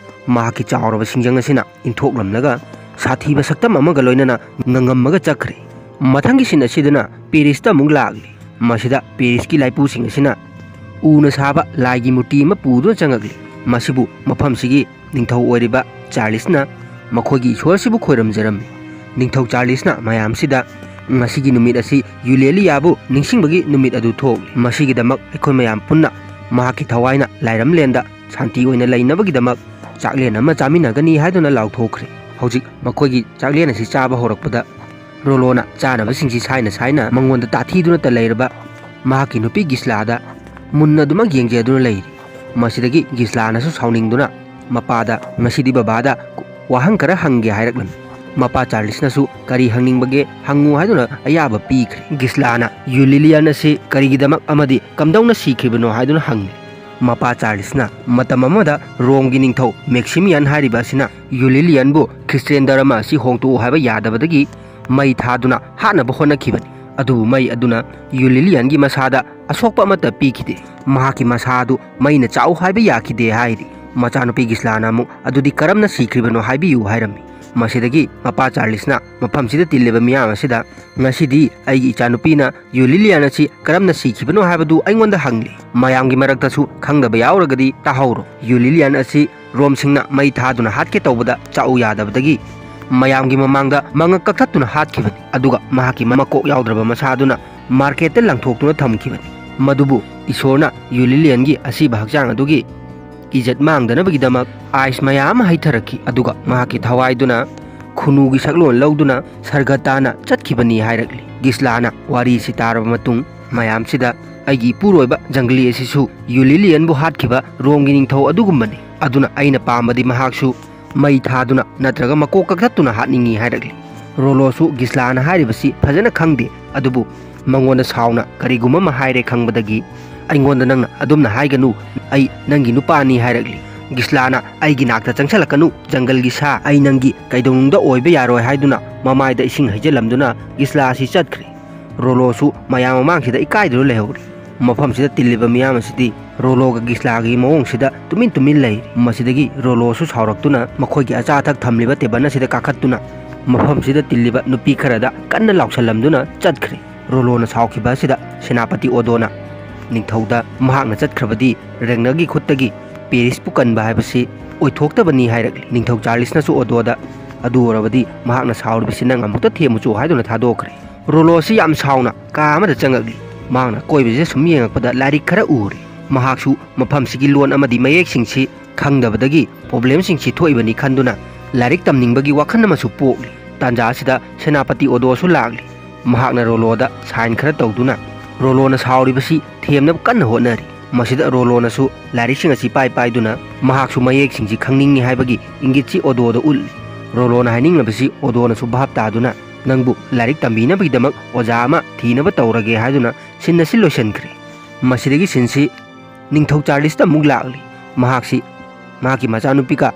ꯃꯍꯥꯛꯀꯤ ꯆꯥꯎꯔꯕ ꯁꯤꯡꯖꯪ ꯑꯁꯤꯅ ꯏꯟꯊꯣꯛꯂꯝꯂꯒ ꯁꯥꯊꯤꯕ ꯁꯛꯇꯝ ꯑꯃꯒ ꯂꯣꯏꯅꯅ ꯉꯪꯉꯝꯃꯒ ꯆꯠꯈ꯭ꯔꯦ꯫ ꯃꯊꯪꯒꯤ ꯁꯤꯟ ꯑꯁꯤꯗꯅ ꯄꯦꯔꯤꯁꯇ ꯑꯃꯨꯛ ꯂꯥꯛꯂꯤ꯫ ꯃꯁꯤꯗ ꯄꯦꯔꯤꯁꯀꯤ ꯂꯥꯏꯄꯨꯁꯤꯡ ꯑꯁꯤꯅ ꯎꯅ ꯁꯥꯕ ꯂꯥꯏꯒꯤ ꯃꯨꯔꯇꯤ ꯑꯃ ꯄꯨꯗꯨꯅ ꯆꯪꯉꯛꯂꯤ꯫ ꯃꯁꯤꯕꯨ ꯃꯐꯝꯁꯤꯒꯤ ꯅꯤꯡꯊꯧ ꯑꯣꯏꯔꯤꯕ ꯆꯥꯔꯂꯤꯁꯅ ꯃꯈꯣꯏꯒꯤ ꯏꯁꯣꯔꯁꯤꯕꯨ ꯈꯣꯏꯔꯝꯖꯔꯝꯃꯤ꯫ ꯅꯤꯡꯊꯧ ꯆꯥꯔꯂꯤꯁꯅ ꯃꯌꯥꯝꯁꯤꯗ ꯉꯁꯤꯒꯤ ꯅꯨꯃꯤꯠ ꯑꯁꯤ ꯌꯨꯂꯦꯂꯤꯌꯥꯕꯨ ꯅꯤꯡꯁꯤꯡꯕꯒꯤ ꯅꯨꯃꯤꯠ ꯑꯗꯨ ꯊꯣꯛꯂꯤ꯫ ꯃꯁꯤꯒꯤꯗꯃꯛ ꯑꯩꯈꯣꯏ ꯃꯌꯥꯝ ꯄꯨꯟꯅ ꯃꯍꯥꯛꯀꯤ ꯊꯋꯥꯏꯅ ꯂꯥꯏꯔꯝꯂꯦꯟꯗ ꯁꯥꯟꯇꯤ ꯑꯣꯏꯅ ꯂꯩꯅꯕꯒꯤꯗꯃꯛ ꯆꯥꯛꯂꯦꯟ ꯑꯃ ꯆꯥꯃꯤꯟꯅꯒꯅꯤ ꯍꯥꯏꯗꯨꯅ ꯂꯥꯎꯊꯣꯛꯈ꯭ꯔꯦ꯫ ꯍꯧꯖꯤꯛ ꯃꯈꯣꯏꯒꯤ ꯆꯥꯛꯂꯦꯟ ꯑꯁꯤ ꯆꯥꯕ ꯍꯧꯔꯛꯄꯗ ꯔꯣꯂꯣꯅ ꯆꯥꯅꯕꯁꯤꯡꯁꯤ ꯁꯥꯏꯅ ꯁꯥꯏꯅ ꯃꯉꯣꯟꯗ ꯇꯥꯊꯤꯗꯨꯅꯇ ꯂꯩꯔꯕ ꯃꯍꯥꯛꯀꯤ ꯅꯨꯄꯤ ꯒꯤꯁꯂꯥꯗ ꯃꯨꯟꯅ ꯑꯗꯨꯃꯛ ꯌꯦꯡꯖꯗꯨꯅ ꯂꯩꯔꯤ꯫ ꯃꯁꯤꯗꯒꯤ ꯒꯤꯁꯂꯥꯅꯁꯨ ꯁꯥꯎꯅꯤꯡꯗꯨꯅ ꯃꯄꯥꯗ, "ꯉꯁꯤꯗꯤ ꯕꯕꯥꯗ ꯋꯥꯍꯪ ꯈꯔ ꯍꯪꯒꯦ" ꯍꯥꯏꯔꯛꯂꯝꯃꯤ꯫ ꯃꯄꯥ ꯆꯥꯔꯂꯤꯁꯅꯁꯨ "ꯀꯔꯤ ꯍꯪꯅꯤꯡꯕꯒꯦ, ꯍꯪꯉꯨ" ꯍꯥꯏꯗꯨꯅ ꯑꯌꯥꯕ ꯄꯤꯈ꯭ꯔꯦ꯫ ꯒꯤꯁꯂꯥꯅ ꯌꯨꯂꯤꯂꯤꯌꯥꯟ ꯑꯁꯤ ꯀꯔꯤꯒꯤꯗꯃꯛ ꯑꯃꯗꯤ ꯀꯝꯗꯧꯅ ꯁꯤꯈ꯭ꯔꯤꯕꯅꯣ ꯍꯥꯏꯗꯨꯅ ꯍꯪꯂꯤ꯫ ꯃꯄꯥ ꯆꯥꯔꯂꯤꯁꯅ ꯃꯇꯝ ꯑꯃꯗ ꯔꯣꯝꯒꯤ ꯅꯤꯡꯊꯧ ꯃꯦꯛꯁꯤꯃꯤꯌꯥꯟ ꯍꯥꯏꯔꯤꯕ ꯑꯁꯤꯅ ꯌꯨꯂꯤꯂꯤꯌꯥꯟꯕꯨ ꯈ꯭ꯔꯤꯁꯇꯤꯌꯥꯟ ꯙꯔꯃ ꯑꯁꯤ ꯍꯣꯡꯗꯣꯛꯎ ꯍꯥꯏꯕ ꯌꯥꯗꯕꯗꯒꯤ ꯃꯩ ꯊꯥꯗꯨꯅ ꯍꯥꯠꯅꯕ ꯍꯣꯠꯅꯈꯤꯕꯅꯤ꯫ ꯑꯗꯨꯕꯨ ꯃꯩ ꯑꯗꯨꯅ ꯌꯨꯂꯤꯂꯤꯌꯥꯟꯒꯤ ꯃꯁꯥꯗ ꯑꯁꯣꯛꯄ ꯑꯃꯠꯇ ꯄꯤꯈꯤꯗꯦ꯫ ꯃꯍꯥꯛꯀꯤ ꯃꯁꯥ ꯑꯗꯨ ꯃꯩꯅ ꯆꯥꯛꯎ ꯍꯥꯏꯕ ꯌꯥꯈꯤꯗꯦ ꯍꯥꯏꯔꯤ꯫ ꯃꯆꯥꯅꯨꯄꯤ ꯒꯤꯁꯂꯥꯅ ꯑꯃꯨꯛ, "ꯑꯗꯨꯗꯤ ꯀꯔꯝꯅ ꯁꯤꯈ꯭ꯔꯤꯕꯅꯣ ꯍꯥꯏꯕꯤꯌꯨ" ꯍꯥꯏꯔꯝꯃꯤ꯫ ꯃꯁꯤꯗꯒꯤ ꯃꯄꯥ ꯆꯥꯔꯂꯤꯁꯅ ꯃꯐꯝꯁꯤꯗ ꯇꯤꯜꯂꯤꯕ ꯃꯤꯌꯥꯝ ꯑꯁꯤꯗ, "ꯉꯁꯤꯗꯤ ꯑꯩꯒꯤ ꯏꯆꯥꯅꯨꯄꯤꯅ ꯌꯨꯂꯤꯂꯤꯌꯥꯟ ꯑꯁꯤ ꯀꯔꯝꯅ ꯁꯤꯈꯤꯕꯅꯣ ꯍꯥꯏꯕꯗꯨ ꯑꯩꯉꯣꯟꯗ ꯍꯪꯂꯤ꯫ ꯃꯌꯥꯝꯒꯤ ꯃꯔꯛꯇꯁꯨ ꯈꯪꯗꯕ ꯌꯥꯎꯔꯒꯗꯤ ꯇꯥꯍꯧꯔꯣ꯫ ꯌꯨꯂꯤꯂꯤꯌꯥꯟ ꯑꯁꯤ ꯔꯣꯝꯁꯤꯡꯅ ꯃꯩ ꯊꯥꯗꯨꯅ ꯍꯥꯠꯀꯦ ꯇꯧꯕꯗ ꯆꯥꯛꯎ ꯌꯥꯗꯕꯗꯒꯤ ꯃꯌꯥꯝꯒꯤ ꯃꯃꯥꯡꯗ ꯃꯉꯛ ꯀꯛꯊꯠꯇꯨꯅ ꯍꯥꯠꯈꯤꯕꯅꯤ꯫ ꯑꯗꯨꯒ ꯃꯍꯥꯛꯀꯤ ꯃꯀꯣꯛ ꯌꯥꯎꯗ꯭ꯔꯕ ꯃꯁꯥꯗꯨꯅ ꯃꯥꯔꯀꯦꯠꯇ ꯂꯪꯊꯣꯛꯇꯨꯅ ꯊꯝꯈꯤꯕꯅꯤ꯫ ꯃꯗꯨꯕꯨ ꯏꯁꯣꯔꯅ ꯌꯨꯂꯤꯂꯤꯌꯟꯒꯤ ꯑꯁꯤꯕ ꯍꯛꯆꯥꯡ ꯑꯗꯨꯒꯤ ꯏꯖꯠ ꯃꯥꯡꯗꯅꯕꯒꯤꯗꯃꯛ ꯑꯥꯏꯁ ꯃꯌꯥꯝ ꯑꯃ ꯍꯩꯊꯔꯛꯈꯤ꯫ ꯑꯗꯨꯒ ꯃꯍꯥꯛꯀꯤ ꯊꯋꯥꯏꯗꯨꯅ ꯈꯨꯅꯨꯒꯤ ꯁꯛꯂꯣꯟ ꯂꯧꯗꯨꯅ ꯁꯔꯒ ꯇꯥꯟꯅ ꯆꯠꯈꯤꯕꯅꯤ" ꯍꯥꯏꯔꯛꯂꯤ꯫ ꯒꯤꯁꯂꯥꯅ ꯋꯥꯔꯤꯁꯤ ꯇꯥꯔꯕ ꯃꯇꯨꯡ ꯃꯌꯥꯝꯁꯤꯗ, "ꯑꯩꯒꯤ ꯏꯄꯨꯔꯣꯏꯕ ꯖꯪꯒꯂꯤ ꯑꯁꯤꯁꯨ ꯌꯨꯂꯤꯂꯤꯌꯟꯕꯨ ꯍꯥꯠꯈꯤꯕ ꯔꯣꯝꯒꯤ ꯅꯤꯡꯊꯧ ꯑꯗꯨꯒꯨꯝꯕꯅꯤ꯫ ꯑꯗꯨꯅ ꯑꯩꯅ ꯄꯥꯝꯕꯗꯤ ꯃꯍꯥꯛꯁꯨ ꯃꯩ ꯊꯥꯗꯨꯅ ꯅꯠꯇ꯭ꯔꯒ ꯃꯀꯣꯛ ꯀꯛꯊꯠꯇꯨꯅ ꯍꯥꯠꯅꯤꯡꯏ" ꯍꯥꯏꯔꯛꯂꯤ꯫ ꯔꯣꯂꯣꯁꯨ ꯒꯤꯁꯂꯥꯅ ꯍꯥꯏꯔꯤꯕꯁꯤ ꯐꯖꯅ ꯈꯪꯗꯦ, ꯑꯗꯨꯕꯨ ꯃꯉꯣꯟꯗ ꯁꯥꯎꯅ ꯀꯔꯤꯒꯨꯝꯕ ꯑꯃ ꯍꯥꯏꯔꯦ ꯈꯪꯕꯗꯒꯤ, "ꯑꯩꯉꯣꯟꯗ ꯅꯪꯅ ꯑꯗꯨꯝꯅ ꯍꯥꯏꯒꯅꯨ, ꯑꯩ ꯅꯪꯒꯤ ꯅꯨꯄꯥꯅꯤ" ꯍꯥꯏꯔꯛꯂꯤ꯫ ꯒꯤꯁꯂꯥꯅ, "ꯑꯩꯒꯤ ꯅꯥꯛꯇ ꯆꯪꯁꯤꯜꯂꯛꯀꯅꯨ, ꯖꯪꯒꯜꯒꯤ ꯁꯥ, ꯑꯩ ꯅꯪꯒꯤ ꯀꯩꯗꯧꯅꯨꯡꯗ ꯑꯣꯏꯕ ꯌꯥꯔꯣꯏ" ꯍꯥꯏꯗꯨꯅ ꯃꯃꯥꯏꯗ ꯏꯁꯤꯡ ꯍꯩꯖꯤꯜꯂꯝꯗꯨꯅ ꯒꯤꯁꯂꯥ ꯑꯁꯤ ꯆꯠꯈ꯭ꯔꯦ꯫ ꯔꯣꯂꯣꯁꯨ ꯃꯌꯥꯝ ꯃꯃꯥꯡꯁꯤꯗ ꯏꯀꯥꯏꯗꯨꯅ ꯂꯩꯍꯧꯔꯤ꯫ ꯃꯐꯝꯁꯤꯗ ꯇꯤꯜꯂꯤꯕ ꯃꯤꯌꯥꯝ ꯑꯁꯤꯗꯤ ꯔꯣꯂꯣꯒ ꯒꯤꯁꯂꯥꯒꯤ ꯃꯑꯣꯡꯁꯤꯗ ꯇꯨꯃꯤꯟ ꯇꯨꯃꯤꯟ ꯂꯩꯔꯤ꯫ ꯃꯁꯤꯗꯒꯤ ꯔꯣꯂꯣꯁꯨ ꯁꯥꯎꯔꯛꯇꯨꯅ ꯃꯈꯣꯏꯒꯤ ꯑꯆꯥ ꯑꯊꯛ ꯊꯝꯂꯤꯕ ꯇꯦꯕꯜ ꯑꯁꯤꯗ ꯀꯥꯈꯠꯇꯨꯅ ꯃꯐꯝꯁꯤꯗ ꯇꯤꯜꯂꯤꯕ ꯅꯨꯄꯤ ꯈꯔꯗ ꯀꯟꯅ ꯂꯥꯎꯁꯜꯂꯝꯗꯨꯅ ꯆꯠꯈ꯭ꯔꯦ꯫ ꯔꯣꯂꯣꯅ ꯁꯥꯎꯈꯤꯕ ꯑꯁꯤꯗ ꯁꯦꯅꯥꯄꯇꯤ ꯑꯣꯗꯣꯅ ꯅꯤꯡꯊꯧꯗ ꯃꯍꯥꯛꯅ ꯆꯠꯈ꯭ꯔꯕꯗꯤ ꯔꯦꯒꯅꯔꯒꯤ ꯈꯨꯠꯇꯒꯤ ꯄꯦꯔꯤꯁꯄꯨ ꯀꯟꯕ ꯍꯥꯏꯕꯁꯤ ꯑꯣꯏꯊꯣꯛꯇꯕꯅꯤ ꯍꯥꯏꯔꯛꯂꯤ꯫ ꯅꯤꯡꯊꯧ ꯆꯥꯔꯂꯤꯁꯅꯁꯨ ꯑꯣꯗꯣꯗ "ꯑꯗꯨ ꯑꯣꯏꯔꯕꯗꯤ ꯃꯍꯥꯛꯅ ꯁꯥꯎꯔꯤꯕꯁꯤ ꯅꯪ ꯑꯃꯨꯛꯇ ꯊꯦꯝꯃꯨꯆꯣ" ꯍꯥꯏꯗꯨꯅ ꯊꯥꯗꯣꯛꯈ꯭ꯔꯦ꯫ ꯔꯣꯂꯣ ꯑꯁꯤ ꯌꯥꯝ ꯁꯥꯎꯅ ꯀꯥ ꯑꯃꯗ ꯆꯪꯉꯛꯂꯤ꯫ ꯃꯍꯥꯛꯅ ꯑꯀꯣꯏꯕꯁꯤꯗ ꯁꯨꯝ ꯌꯦꯡꯉꯛꯄꯗ ꯂꯥꯏꯔꯤꯛ ꯈꯔ ꯎꯔꯦ꯫ ꯃꯍꯥꯛꯁꯨ ꯃꯐꯝꯁꯤꯒꯤ ꯂꯣꯟ ꯑꯃꯗꯤ ꯃꯌꯦꯛꯁꯤꯡꯁꯤ ꯈꯪꯗꯕꯗꯒꯤ ꯄ꯭ꯔꯣꯕ꯭ꯂꯦꯝꯁꯤꯡꯁꯤ ꯊꯣꯛꯏꯕꯅꯤ ꯈꯟꯗꯨꯅ ꯂꯥꯏꯔꯤꯛ ꯇꯝꯅꯤꯡꯕꯒꯤ ꯋꯥꯈꯜ ꯑꯃꯁꯨ ꯄꯣꯛꯂꯤ꯫ ꯇꯥꯟꯖꯥ ꯑꯁꯤꯗ ꯁꯦꯅꯥꯄꯇꯤ ꯑꯣꯗꯣꯁꯨ ꯂꯥꯛꯂꯤ꯫ ꯃꯍꯥꯛꯅ ꯔꯣꯂꯣꯗ ꯁꯥꯏꯟ ꯈꯔ ꯇꯧꯗꯨꯅ ꯔꯣꯂꯣꯅ ꯁꯥꯎꯔꯤꯕꯁꯤ ꯊꯦꯝꯅꯕ ꯀꯟꯅ ꯍꯣꯠꯅꯔꯤ꯫ ꯃꯁꯤꯗ ꯔꯣꯂꯣꯅꯁꯨ ꯂꯥꯏꯔꯤꯛꯁꯤꯡ ꯑꯁꯤ ꯄꯥꯏ ꯄꯥꯏꯗꯨꯅ ꯃꯍꯥꯛꯁꯨ ꯃꯌꯦꯛꯁꯤꯡꯁꯤ ꯈꯪꯅꯤꯡꯏ ꯍꯥꯏꯕꯒꯤ ꯏꯪꯒꯤꯠꯁꯤ ꯑꯣꯗꯣꯗ ꯎꯠꯂꯤ꯫ ꯔꯣꯂꯣꯅ ꯍꯥꯏꯅꯤꯡꯂꯕꯁꯤ ꯑꯣꯗꯣꯅꯁꯨ ꯚꯥꯞ ꯇꯥꯗꯨꯅ, "ꯅꯪꯕꯨ ꯂꯥꯏꯔꯤꯛ ꯇꯝꯕꯤꯅꯕꯒꯤꯗꯃꯛ ꯑꯣꯖꯥ ꯑꯃ ꯊꯤꯅꯕ ꯇꯧꯔꯒꯦ" ꯍꯥꯏꯗꯨꯅ ꯁꯤꯟ ꯑꯁꯤ ꯂꯣꯏꯁꯤꯟꯈ꯭ꯔꯦ꯫ ꯃꯁꯤꯗꯒꯤ ꯁꯤꯟꯁꯤ ꯅꯤꯡꯊꯧ ꯆꯥꯔꯂꯤꯁꯇ ꯑꯃꯨꯛ ꯂꯥꯛꯂꯤ꯫ ꯃꯍꯥꯛꯁꯤ ꯃꯍꯥꯛꯀꯤ ꯃꯆꯥꯅꯨꯄꯤꯒ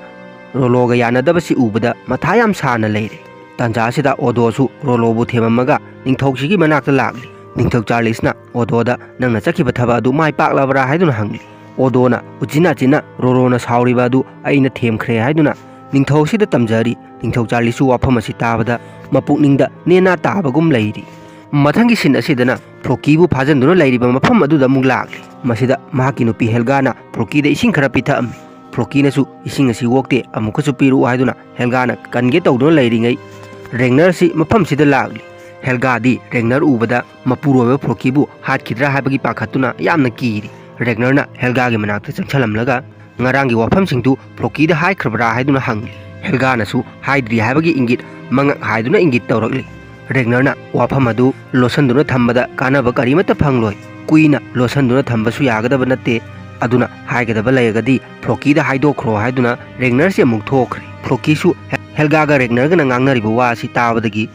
ꯔꯣꯂꯣꯒ ꯌꯥꯅꯗꯕꯁꯤ ꯎꯕꯗ ꯃꯊꯥ ꯌꯥꯝ ꯁꯥꯅ ꯂꯩꯔꯦ꯫ ꯇꯥꯟꯖꯥ ꯑꯁꯤꯗ ꯑꯣꯗꯣꯁꯨ ꯔꯣꯂꯣꯕꯨ ꯊꯦꯝꯃꯝꯃꯒ ꯅꯤꯡꯊꯧꯁꯤꯒꯤ ꯃꯅꯥꯛꯇ ꯂꯥꯛꯂꯤ꯫ ꯅꯤꯡꯊꯧ ꯆꯥꯔꯂꯤꯁꯅ ꯑꯣꯗꯣꯗ, "ꯅꯪꯅ ꯆꯠꯈꯤꯕ ꯊꯕꯛ ꯑꯗꯨ ꯃꯥꯏ ꯄꯥꯛꯂꯕ꯭ꯔꯥ?" ꯍꯥꯏꯗꯨꯅ ꯍꯪꯂꯤ꯫ ꯑꯣꯗꯣꯅ ꯎꯆꯤꯟ ꯅꯥꯆꯤꯟꯅ ꯔꯣꯂꯣꯅ ꯁꯥꯎꯔꯤꯕ ꯑꯗꯨ ꯑꯩꯅ ꯊꯦꯝꯈ꯭ꯔꯦ ꯍꯥꯏꯗꯨꯅ ꯅꯤꯡꯊꯧꯁꯤꯗ ꯇꯝꯖꯔꯤ꯫ ꯅꯤꯡꯊꯧ ꯆꯥꯔꯂꯤꯁꯨ ꯋꯥꯐꯝ ꯑꯁꯤ ꯇꯥꯕꯗ ꯃꯄꯨꯛꯅꯤꯡꯗ ꯅꯦꯅꯥ ꯇꯥꯕꯒꯨꯝ ꯂꯩꯔꯤ꯫ ꯃꯊꯪꯒꯤ ꯁꯤꯟ ꯑꯁꯤꯗꯅ ꯐ꯭ꯔꯣꯀꯤꯕꯨ ꯐꯥꯖꯤꯟꯗꯨꯅ ꯂꯩꯔꯤꯕ ꯃꯐꯝ ꯑꯗꯨꯗ ꯑꯃꯨꯛ ꯂꯥꯛꯂꯤ꯫ ꯃꯁꯤꯗ ꯃꯍꯥꯛꯀꯤ ꯅꯨꯄꯤ ꯍꯦꯜꯒꯥꯅ ꯐ꯭ꯔꯣꯀꯤꯗ ꯏꯁꯤꯡ ꯈꯔ ꯄꯤꯊꯛꯑꯝꯃꯤ꯫ ꯐ꯭ꯔꯣꯀꯤꯅꯁꯨ ꯏꯁꯤꯡ ꯑꯁꯤ ꯑꯣꯛꯇꯦ, ꯑꯃꯨꯛꯀꯁꯨ ꯄꯤꯔꯛꯎ ꯍꯥꯏꯗꯨꯅ ꯍꯦꯜꯒꯥꯅ ꯀꯟꯒꯦ ꯇꯧꯗꯨꯅ ꯂꯩꯔꯤꯉꯩ, ꯔꯦꯒꯅꯔꯁꯤ ꯃꯐꯝꯁꯤꯗ ꯂꯥꯛꯂꯤ꯫ ꯍꯦꯜꯒꯥꯗꯤ ꯔꯦꯒꯅꯔ ꯎꯕꯗ ꯃꯄꯨꯔꯣꯏꯕ ꯐ꯭ꯔꯣꯀꯤꯕꯨ ꯍꯥꯠꯈꯤꯗ꯭ꯔꯥ ꯍꯥꯏꯕꯒꯤ ꯄꯥꯈꯠꯇꯨꯅ ꯌꯥꯝꯅ ꯀꯤꯔꯤ꯫ ꯔꯦꯒꯅꯔꯅ ꯍꯦꯜꯒꯥꯒꯤ ꯃꯅꯥꯛꯇ ꯆꯪꯁꯤꯜꯂꯝꯂꯒ ꯉꯔꯥꯡꯒꯤ ꯋꯥꯐꯝꯁꯤꯡꯗꯨ ꯐ꯭ꯔꯣꯀꯤꯗ ꯍꯥꯏꯈ꯭ꯔꯕ꯭ꯔꯥ ꯍꯥꯏꯗꯨꯅ ꯍꯪꯂꯤ꯫ ꯍꯦꯜꯒꯥꯅꯁꯨ ꯍꯥꯏꯗ꯭ꯔꯤ ꯍꯥꯏꯕꯒꯤ ꯏꯪꯒꯤꯠ ꯃꯉꯛ ꯍꯥꯏꯗꯨꯅ ꯏꯪꯒꯤꯠ ꯇꯧꯔꯛꯂꯤ꯫ ꯔꯦꯒꯅꯔꯅ ꯋꯥꯐꯝ ꯑꯗꯨ ꯂꯣꯠꯁꯤꯟꯗꯨꯅ ꯊꯝꯕꯗ ꯀꯥꯟꯅꯕ ꯀꯔꯤꯃꯠꯇ ꯐꯪꯂꯣꯏ, ꯀꯨꯏꯅ ꯂꯣꯠꯁꯤꯟꯗꯨꯅ ꯊꯝꯕꯁꯨ ꯌꯥꯒꯗꯕ ꯅꯠꯇꯦ, ꯑꯗꯨꯅ ꯍꯥꯏꯒꯗꯕ ꯂꯩꯔꯒꯗꯤ ꯐ꯭ꯔꯣꯀꯤꯗ ꯍꯥꯏꯗꯣꯛꯈ꯭ꯔꯣ ꯍꯥꯏꯗꯨꯅ ꯔꯦꯒꯅꯔꯁꯤ ꯑꯃꯨꯛ ꯊꯣꯛꯈ꯭ꯔꯦ꯫ ꯐ꯭ꯔꯣꯀꯤꯁꯨ ꯍꯦ-, ꯍꯦꯜꯒꯥꯒ ꯔꯦꯒꯅꯔꯒꯅ ꯉꯥꯡꯅꯔꯤꯕ ꯋꯥ ꯑꯁꯤ ꯇꯥꯕꯗꯒꯤ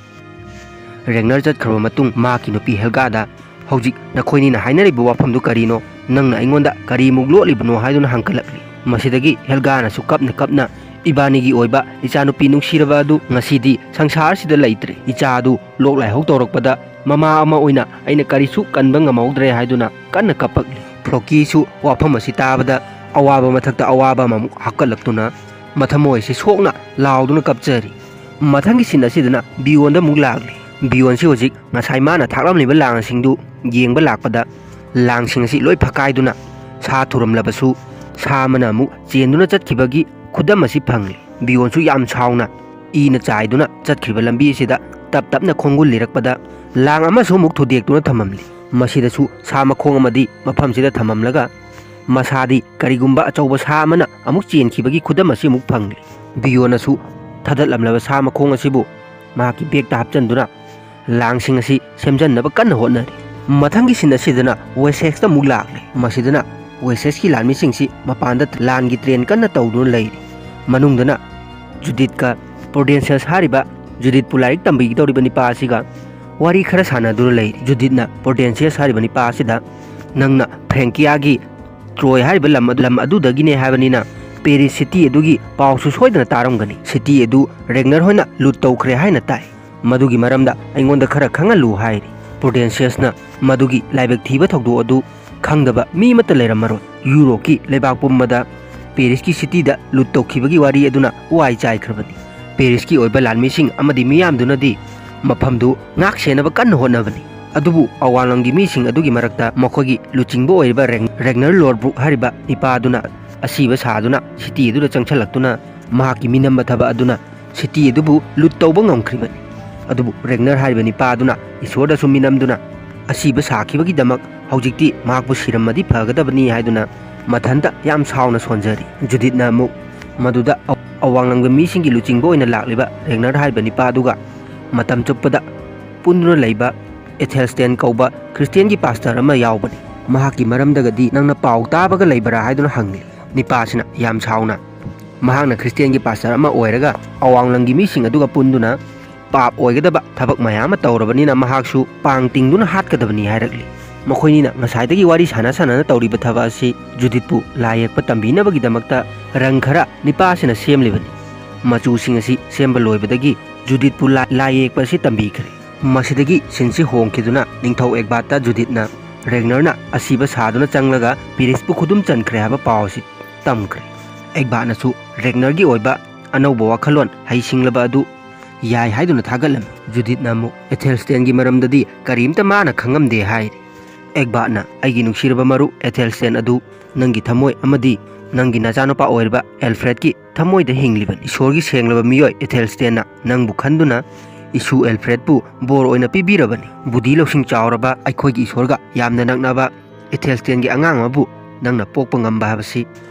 ꯔꯦꯒꯅꯔ ꯆꯠꯈ꯭ꯔꯕ ꯃꯇꯨꯡ ꯃꯍꯥꯛꯀꯤ ꯅꯨꯄꯤ ꯍꯦꯜꯒꯥꯗ, "ꯍꯧꯖꯤꯛ ꯅꯈꯣꯏꯅꯤꯅ ꯍꯥꯏꯅꯔꯤꯕ ꯋꯥꯐꯝꯗꯨ ꯀꯔꯤꯅꯣ? ꯅꯪꯅ ꯑꯩꯉꯣꯟꯗ ꯀꯔꯤꯃꯨꯛ ꯂꯣꯠꯂꯤꯕꯅꯣ?" ꯍꯥꯏꯗꯨꯅ ꯍꯪꯒꯠꯂꯛꯂꯤ꯫ ꯃꯁꯤꯗꯒꯤ ꯍꯦꯜꯒꯥꯅꯁꯨ ꯀꯞꯅ ꯀꯞꯅ, "ꯏꯕꯥꯅꯤꯒꯤ ꯑꯣꯏꯕ ꯏꯆꯥꯅꯨꯄꯤ ꯅꯨꯡꯁꯤꯔꯕ ꯑꯗꯨ ꯉꯁꯤꯗꯤ ꯁꯪꯁꯥꯔꯁꯤꯗ ꯂꯩꯇ꯭ꯔꯦ꯫ ꯏꯆꯥ ꯑꯗꯨ ꯂꯣꯛ ꯂꯥꯏꯍꯧ ꯇꯧꯔꯛꯄꯗ ꯃꯃꯥ ꯑꯃ ꯑꯣꯏꯅ ꯑꯩꯅ ꯀꯔꯤꯁꯨ ꯀꯟꯕ ꯉꯝꯍꯧꯗ꯭ꯔꯦ" ꯍꯥꯏꯗꯨꯅ ꯀꯟꯅ ꯀꯞꯄꯛꯂꯤ꯫ ꯐ꯭ꯔꯣꯀꯤꯁꯨ ꯋꯥꯐꯝ ꯑꯁꯤ ꯇꯥꯕꯗ ꯑꯋꯥꯕ ꯃꯊꯛꯇ ꯑꯋꯥꯕ ꯑꯃꯃꯨꯛ ꯍꯥꯞꯀꯠꯂꯛꯇꯨꯅ ꯃꯊꯃꯣꯏ ꯑꯁꯤ ꯁꯣꯛꯅ ꯂꯥꯎꯗꯨꯅ ꯀꯞꯆꯔꯤ꯫ ꯃꯊꯪꯒꯤ ꯁꯤꯟ ꯑꯁꯤꯗꯅ ꯕꯤꯌꯣꯟꯗ ꯑꯃꯨꯛ ꯂꯥꯛꯂꯤ꯫ ꯕꯤꯌꯣꯟꯁꯤ ꯍꯧꯖꯤꯛ ꯉꯁꯥꯏ ꯃꯥꯅ ꯊꯥꯛꯂꯝꯂꯤꯕ ꯂꯥꯡꯁꯤꯡꯗꯨ ꯌꯦꯡꯕ ꯂꯥꯛꯄꯗ ꯂꯥꯡꯁꯤꯡ ꯑꯁꯤ ꯂꯣꯏ ꯐꯛꯀꯥꯏꯗꯨꯅ ꯁꯥ ꯊꯨꯔꯝꯂꯕꯁꯨ ꯁꯥ ꯑꯃꯅ ꯑꯃꯨꯛ ꯆꯦꯟꯗꯨꯅ ꯆꯠꯈꯤꯕꯒꯤ ꯈꯨꯗꯝ ꯑꯁꯤ ꯐꯪꯂꯤ꯫ ꯕꯤꯌꯣꯟꯁꯨ ꯌꯥꯝ ꯁꯥꯎꯅ ꯏꯅ ꯆꯥꯏꯗꯨꯅ ꯆꯠꯈ꯭ꯔꯤꯕ ꯂꯝꯕꯤ ꯑꯁꯤꯗ ꯇꯞ ꯇꯞꯅ ꯈꯣꯡꯒꯨꯜ ꯂꯤꯔꯛꯄꯗ ꯂꯥꯡ ꯑꯃꯁꯨ ꯑꯃꯨꯛ ꯊꯨꯗꯦꯛꯇꯨꯅ ꯊꯝꯃꯝꯂꯤ꯫ ꯃꯁꯤꯗꯁꯨ ꯁꯥ ꯃꯈꯣꯡ ꯑꯃꯗꯤ ꯃꯐꯝꯁꯤꯗ ꯊꯝꯃꯝꯂꯒ ꯃꯁꯥꯗꯤ ꯀꯔꯤꯒꯨꯝꯕ ꯑꯆꯧꯕ ꯁꯥ ꯑꯃꯅ ꯑꯃꯨꯛ ꯆꯦꯟꯈꯤꯕꯒꯤ ꯈꯨꯗꯝ ꯑꯁꯤ ꯑꯃꯨꯛ ꯐꯪꯂꯤ꯫ ꯕꯤꯌꯣꯟꯅꯁꯨ ꯊꯥꯗꯠꯂꯝꯂꯕ ꯁꯥ ꯃꯈꯣꯡ ꯑꯁꯤꯕꯨ ꯃꯍꯥꯛꯀꯤ ꯕꯦꯒꯇ ꯍꯥꯞꯆꯤꯟꯗꯨꯅ ꯂꯥꯡꯁꯤꯡ ꯑꯁꯤ ꯁꯦꯝꯖꯟꯅꯕ ꯀꯟꯅ ꯍꯣꯠꯅꯔꯤ꯫ ꯃꯊꯪꯒꯤ ꯁꯤꯟ ꯑꯁꯤꯗꯅ ꯋꯦꯁꯦꯛꯁꯇ ꯑꯃꯨꯛ ꯂꯥꯛꯂꯦ꯫ ꯃꯁꯤꯗꯅ ꯋꯦꯁꯦꯛꯁꯀꯤ ꯂꯥꯟꯃꯤꯁꯤꯡꯁꯤ ꯃꯄꯥꯟꯗ ꯂꯥꯟꯒꯤ ꯇ꯭ꯔꯦꯟ ꯀꯟꯅ ꯇꯧꯗꯨꯅ ꯂꯩꯔꯤ꯫ ꯃꯅꯨꯡꯗꯅ ꯖꯨꯗꯤꯠꯀ ꯄ꯭ꯔꯣꯗꯦꯟꯁꯤꯌꯁ ꯍꯥꯏꯔꯤꯕ, ꯖꯨꯗꯤꯠꯄꯨ ꯂꯥꯏꯔꯤꯛ ꯇꯝꯕꯤꯒꯗꯧꯔꯤꯕ ꯅꯤꯄꯥ ꯑꯁꯤꯒ ꯋꯥꯔꯤ ꯈꯔ ꯁꯥꯟꯅꯗꯨꯅ ꯂꯩꯔꯤ꯫ ꯖꯨꯗꯤꯠꯅ ꯄ꯭ꯔꯣꯗꯦꯟꯁꯤꯌꯁ ꯍꯥꯏꯔꯤꯕ ꯅꯤꯄꯥ ꯑꯁꯤꯗ, "ꯅꯪꯅ ꯐ꯭ꯔꯦꯡꯀꯤꯌꯥꯒꯤ ꯇ꯭ꯔꯣꯏ ꯍꯥꯏꯔꯤꯕ ꯂꯝ ꯑꯗꯨ, ꯂꯝ ꯑꯗꯨꯗꯒꯤꯅꯦ ꯍꯥꯏꯕꯅꯤꯅ ꯄꯦꯔꯤꯁ ꯁꯤꯇꯤ ꯑꯗꯨꯒꯤ ꯄꯥꯎꯁꯨ ꯁꯣꯏꯗꯅ ꯇꯥꯔꯝꯒꯅꯤ꯫ ꯁꯤꯇꯤ ꯑꯗꯨ ꯔꯦꯒꯅꯔ ꯍꯣꯏꯅ ꯂꯨꯠ ꯇꯧꯈ꯭ꯔꯦ ꯍꯥꯏꯅ ꯇꯥꯏ꯫ ꯃꯗꯨꯒꯤ ꯃꯔꯝꯗ ꯑꯩꯉꯣꯟꯗ ꯈꯔ ꯈꯪꯍꯜꯂꯨ" ꯍꯥꯏꯔꯤ꯫ ꯄ꯭ꯔꯣꯗꯦꯟꯁꯤꯌꯁꯅ ꯃꯗꯨꯒꯤ ꯂꯥꯏꯕꯛ ꯊꯤꯕ ꯊꯧꯗꯣꯛ ꯑꯗꯨ ꯈꯪꯗꯕ ꯃꯤ ꯑꯃꯠꯇ ꯂꯩꯔꯝꯃꯔꯣꯏ꯫ ꯌꯨꯔꯣꯞꯀꯤ ꯂꯩꯕꯥꯛ ꯄꯨꯝꯕꯗ ꯄꯦꯔꯤꯁꯀꯤ ꯁꯤꯇꯤꯗ ꯂꯨꯠ ꯇꯧꯈꯤꯕꯒꯤ ꯋꯥꯔꯤ ꯑꯗꯨꯅ ꯋꯥꯏ ꯆꯥꯏꯈ꯭ꯔꯕꯅꯤ꯫ ꯄꯦꯔꯤꯁꯀꯤ ꯑꯣꯏꯕ ꯂꯥꯟꯃꯤꯁꯤꯡ ꯑꯃꯗꯤ ꯃꯤꯌꯥꯝꯗꯨꯅꯗꯤ ꯃꯐꯝꯗꯨ ꯉꯥꯛ ꯁꯦꯟꯅꯕ ꯀꯟꯅ ꯍꯣꯠꯅꯕꯅꯤ꯫ ꯑꯗꯨꯕꯨ ꯑꯋꯥꯡꯂꯝꯒꯤ ꯃꯤꯁꯤꯡ ꯑꯗꯨꯒꯤ ꯃꯔꯛꯇ ꯃꯈꯣꯏꯒꯤ ꯂꯨꯆꯤꯡꯕ ꯑꯣꯏꯔꯤꯕ ꯔꯦꯡ-, ꯔꯦꯒꯅꯔ ꯂꯣꯔꯕ꯭ꯔꯨꯛ ꯍꯥꯏꯔꯤꯕ ꯅꯤꯄꯥ ꯑꯗꯨꯅ ꯑꯁꯤꯕ ꯁꯥꯗꯨꯅ ꯁꯤꯇꯤ ꯑꯗꯨꯗ ꯆꯪꯁꯤꯜꯂꯛꯇꯨꯅ ꯃꯍꯥꯛꯀꯤ ꯃꯤꯅꯝꯕ ꯊꯕꯛ ꯑꯗꯨꯅ ꯁꯤꯇꯤ ꯑꯗꯨꯕꯨ ꯂꯨꯠ ꯇꯧꯕ ꯉꯝꯈ꯭ꯔꯤꯕꯅꯤ꯫ ꯑꯗꯨꯕꯨ ꯔꯦꯒꯅꯔ ꯍꯥꯏꯔꯤꯕ ꯅꯤꯄꯥ ꯑꯗꯨꯅ ꯏꯁꯣꯔꯗꯁꯨ ꯃꯤꯅꯝꯗꯨꯅ ꯑꯁꯤꯕ ꯁꯥꯈꯤꯕꯒꯤꯗꯃꯛ ꯍꯧꯖꯤꯛꯇꯤ ꯃꯍꯥꯛꯄꯨ ꯁꯤꯔꯝꯃꯗꯤ ꯐꯒꯗꯕꯅꯤ ꯍꯥꯏꯗꯨꯅ ꯃꯊꯟꯇ ꯌꯥꯝ ꯁꯥꯎꯅ ꯁꯣꯟꯖꯔꯤ꯫ ꯖꯨꯗꯤꯠꯅ ꯑꯃꯨꯛ ꯃꯗꯨꯗ ꯑ-, ꯑꯋꯥꯡꯂꯝꯒꯤ ꯃꯤꯁꯤꯡꯒꯤ ꯂꯨꯆꯤꯡꯕ ꯑꯣꯏꯅ ꯂꯥꯛꯂꯤꯕ ꯔꯦꯒꯅꯔ ꯍꯥꯏꯔꯤꯕ ꯅꯤꯄꯥ ꯑꯗꯨꯒ ꯃꯇꯝ ꯆꯨꯞꯄꯗ ꯄꯨꯟꯗꯨꯅ ꯂꯩꯕ ꯑꯦꯊꯦꯜꯁꯇꯦꯟ ꯀꯧꯕ ꯈ꯭ꯔꯤꯁꯇꯤꯌꯥꯟꯒꯤ ꯄꯥꯁꯇꯔ ꯑꯃ ꯌꯥꯎꯕꯅꯤ꯫ ꯃꯍꯥꯛꯀꯤ ꯃꯔꯝꯗꯒꯗꯤ ꯅꯪꯅ ꯄꯥꯎ ꯇꯥꯕꯒ ꯂꯩꯕꯔꯥ ꯍꯥꯏꯗꯨꯅ ꯍꯪꯂꯤ꯫ ꯅꯤꯄꯥꯁꯤꯅ ꯌꯥꯝ ꯁꯥꯎꯅ ꯃꯍꯥꯛꯅ ꯈ꯭ꯔꯤꯁꯇꯤꯌꯥꯟꯒꯤ ꯄꯥꯁꯇꯔ ꯑꯃ ꯑꯣꯏꯔꯒ ꯑꯋꯥꯡꯂꯝꯒꯤ ꯃꯤꯁꯤꯡ ꯑꯗꯨꯒ ꯄꯨꯟꯗꯨꯅ ꯄꯥꯞ ꯑꯣꯏꯒꯗꯕ ꯊꯕꯛ ꯃꯌꯥꯝ ꯑꯃ ꯇꯧꯔꯕꯅꯤꯅ ꯃꯍꯥꯛꯁꯨ ꯄꯥꯡ ꯇꯤꯡꯗꯨꯅ ꯍꯥꯠꯀꯗꯕꯅꯤ ꯍꯥꯏꯔꯛꯂꯤ꯫ ꯃꯈꯣꯏꯅꯤꯅ ꯉꯁꯥꯏꯗꯒꯤ ꯋꯥꯔꯤ ꯁꯥꯟꯅ ꯁꯥꯟꯅꯅ ꯇꯧꯔꯤꯕ ꯊꯕꯛ ꯑꯁꯤ ꯖꯨꯗꯤꯠꯄꯨ ꯂꯥꯏ ꯌꯦꯛꯄ ꯇꯝꯕꯤꯅꯕꯒꯤꯗꯃꯛꯇ ꯔꯪ ꯈꯔ ꯅꯤꯄꯥꯁꯤꯅ ꯁꯦꯝꯂꯤꯕꯅꯤ꯫ ꯃꯆꯨꯁꯤꯡ ꯑꯁꯤ ꯁꯦꯝꯕ ꯂꯣꯏꯕꯗꯒꯤ ꯖꯨꯗꯤꯠꯄꯨ ꯂꯥ-, ꯂꯥꯏ ꯌꯦꯛꯄ ꯑꯁꯤ ꯇꯝꯕꯤꯈ꯭ꯔꯦ꯫ ꯃꯁꯤꯗꯒꯤ ꯁꯤꯟꯁꯤ ꯍꯣꯡꯈꯤꯗꯨꯅ ꯅꯤꯡꯊꯧ ꯑꯦꯒꯕꯥꯠꯇ ꯖꯨꯗꯤꯠꯅ ꯔꯦꯒꯅꯔꯅ ꯑꯁꯤꯕ ꯁꯥꯗꯨꯅ ꯆꯪꯂꯒ ꯄꯤꯔꯤꯁꯄꯨ ꯈꯨꯗꯨꯝ ꯆꯟꯈ꯭ꯔꯦ ꯍꯥꯏꯕ ꯄꯥꯎ ꯑꯁꯤ ꯇꯝꯈ꯭ꯔꯦ꯫ ꯑꯦꯒꯕꯥꯠꯅꯁꯨ ꯔꯦꯒꯅꯔꯒꯤ ꯑꯣꯏꯕ ꯑꯅꯧꯕ ꯋꯥꯈꯜꯂꯣꯟ ꯍꯩꯁꯤꯡꯂꯕ ꯑꯗꯨ ꯌꯥꯏ ꯍꯥꯏꯗꯨꯅ ꯊꯥꯒꯠꯂꯝꯃꯤ꯫ ꯖꯨꯗꯤꯠꯅ ꯑꯃꯨꯛ ꯑꯦꯊꯦꯜꯁꯇꯦꯟꯒꯤ ꯃꯔꯝꯗꯗꯤ ꯀꯔꯤꯝꯇ ꯃꯥꯅ ꯈꯪꯉꯝꯗꯦ ꯍꯥꯏꯔꯤ꯫ ꯑꯦꯒꯕꯥꯠꯅ ꯑꯩꯒꯤ ꯅꯨꯡꯁꯤꯔꯕ ꯃꯔꯨꯞ ꯑꯦꯊꯦꯜꯁꯇꯦꯟ ꯑꯗꯨ ꯅꯪꯒꯤ ꯊꯃꯣꯏ ꯑꯃꯗꯤ ꯅꯪꯒꯤ ꯅꯆꯥꯅꯨꯄꯥ ꯑꯣꯏꯔꯤꯕ ꯑꯦꯜꯐ꯭ꯔꯦꯗꯀꯤ ꯊꯃꯣꯏꯗ ꯍꯤꯡꯂꯤꯕꯅꯤ꯫ ꯏꯁꯣꯔꯒꯤ ꯁꯦꯡꯂꯕ ꯃꯤꯑꯣꯏ ꯑꯦꯊꯦꯜꯁꯇꯦꯟꯅ ꯅꯪꯕꯨ ꯈꯟꯗꯨꯅ ꯏꯁꯨ ꯑꯦꯜꯐ꯭ꯔꯦꯗꯄꯨ ꯕꯣꯔ ꯑꯣꯏꯅ ꯄꯤꯕꯤꯔꯕꯅꯤ꯫ ꯕꯨꯙꯤ ꯂꯧꯁꯤꯡ ꯆꯥꯎꯔꯕ ꯑꯩꯈꯣꯏꯒꯤ ꯏꯁꯣꯔꯒ ꯌꯥꯝꯅ ꯅꯛꯅꯕ ꯑꯦꯊꯦꯜꯁꯇꯦꯟꯒꯤ ꯑꯉꯥꯡ ꯑꯃꯕꯨ ꯅꯪꯅ ꯄꯣꯛꯄ ꯉꯝꯕ ꯍꯥꯏꯕꯁꯤ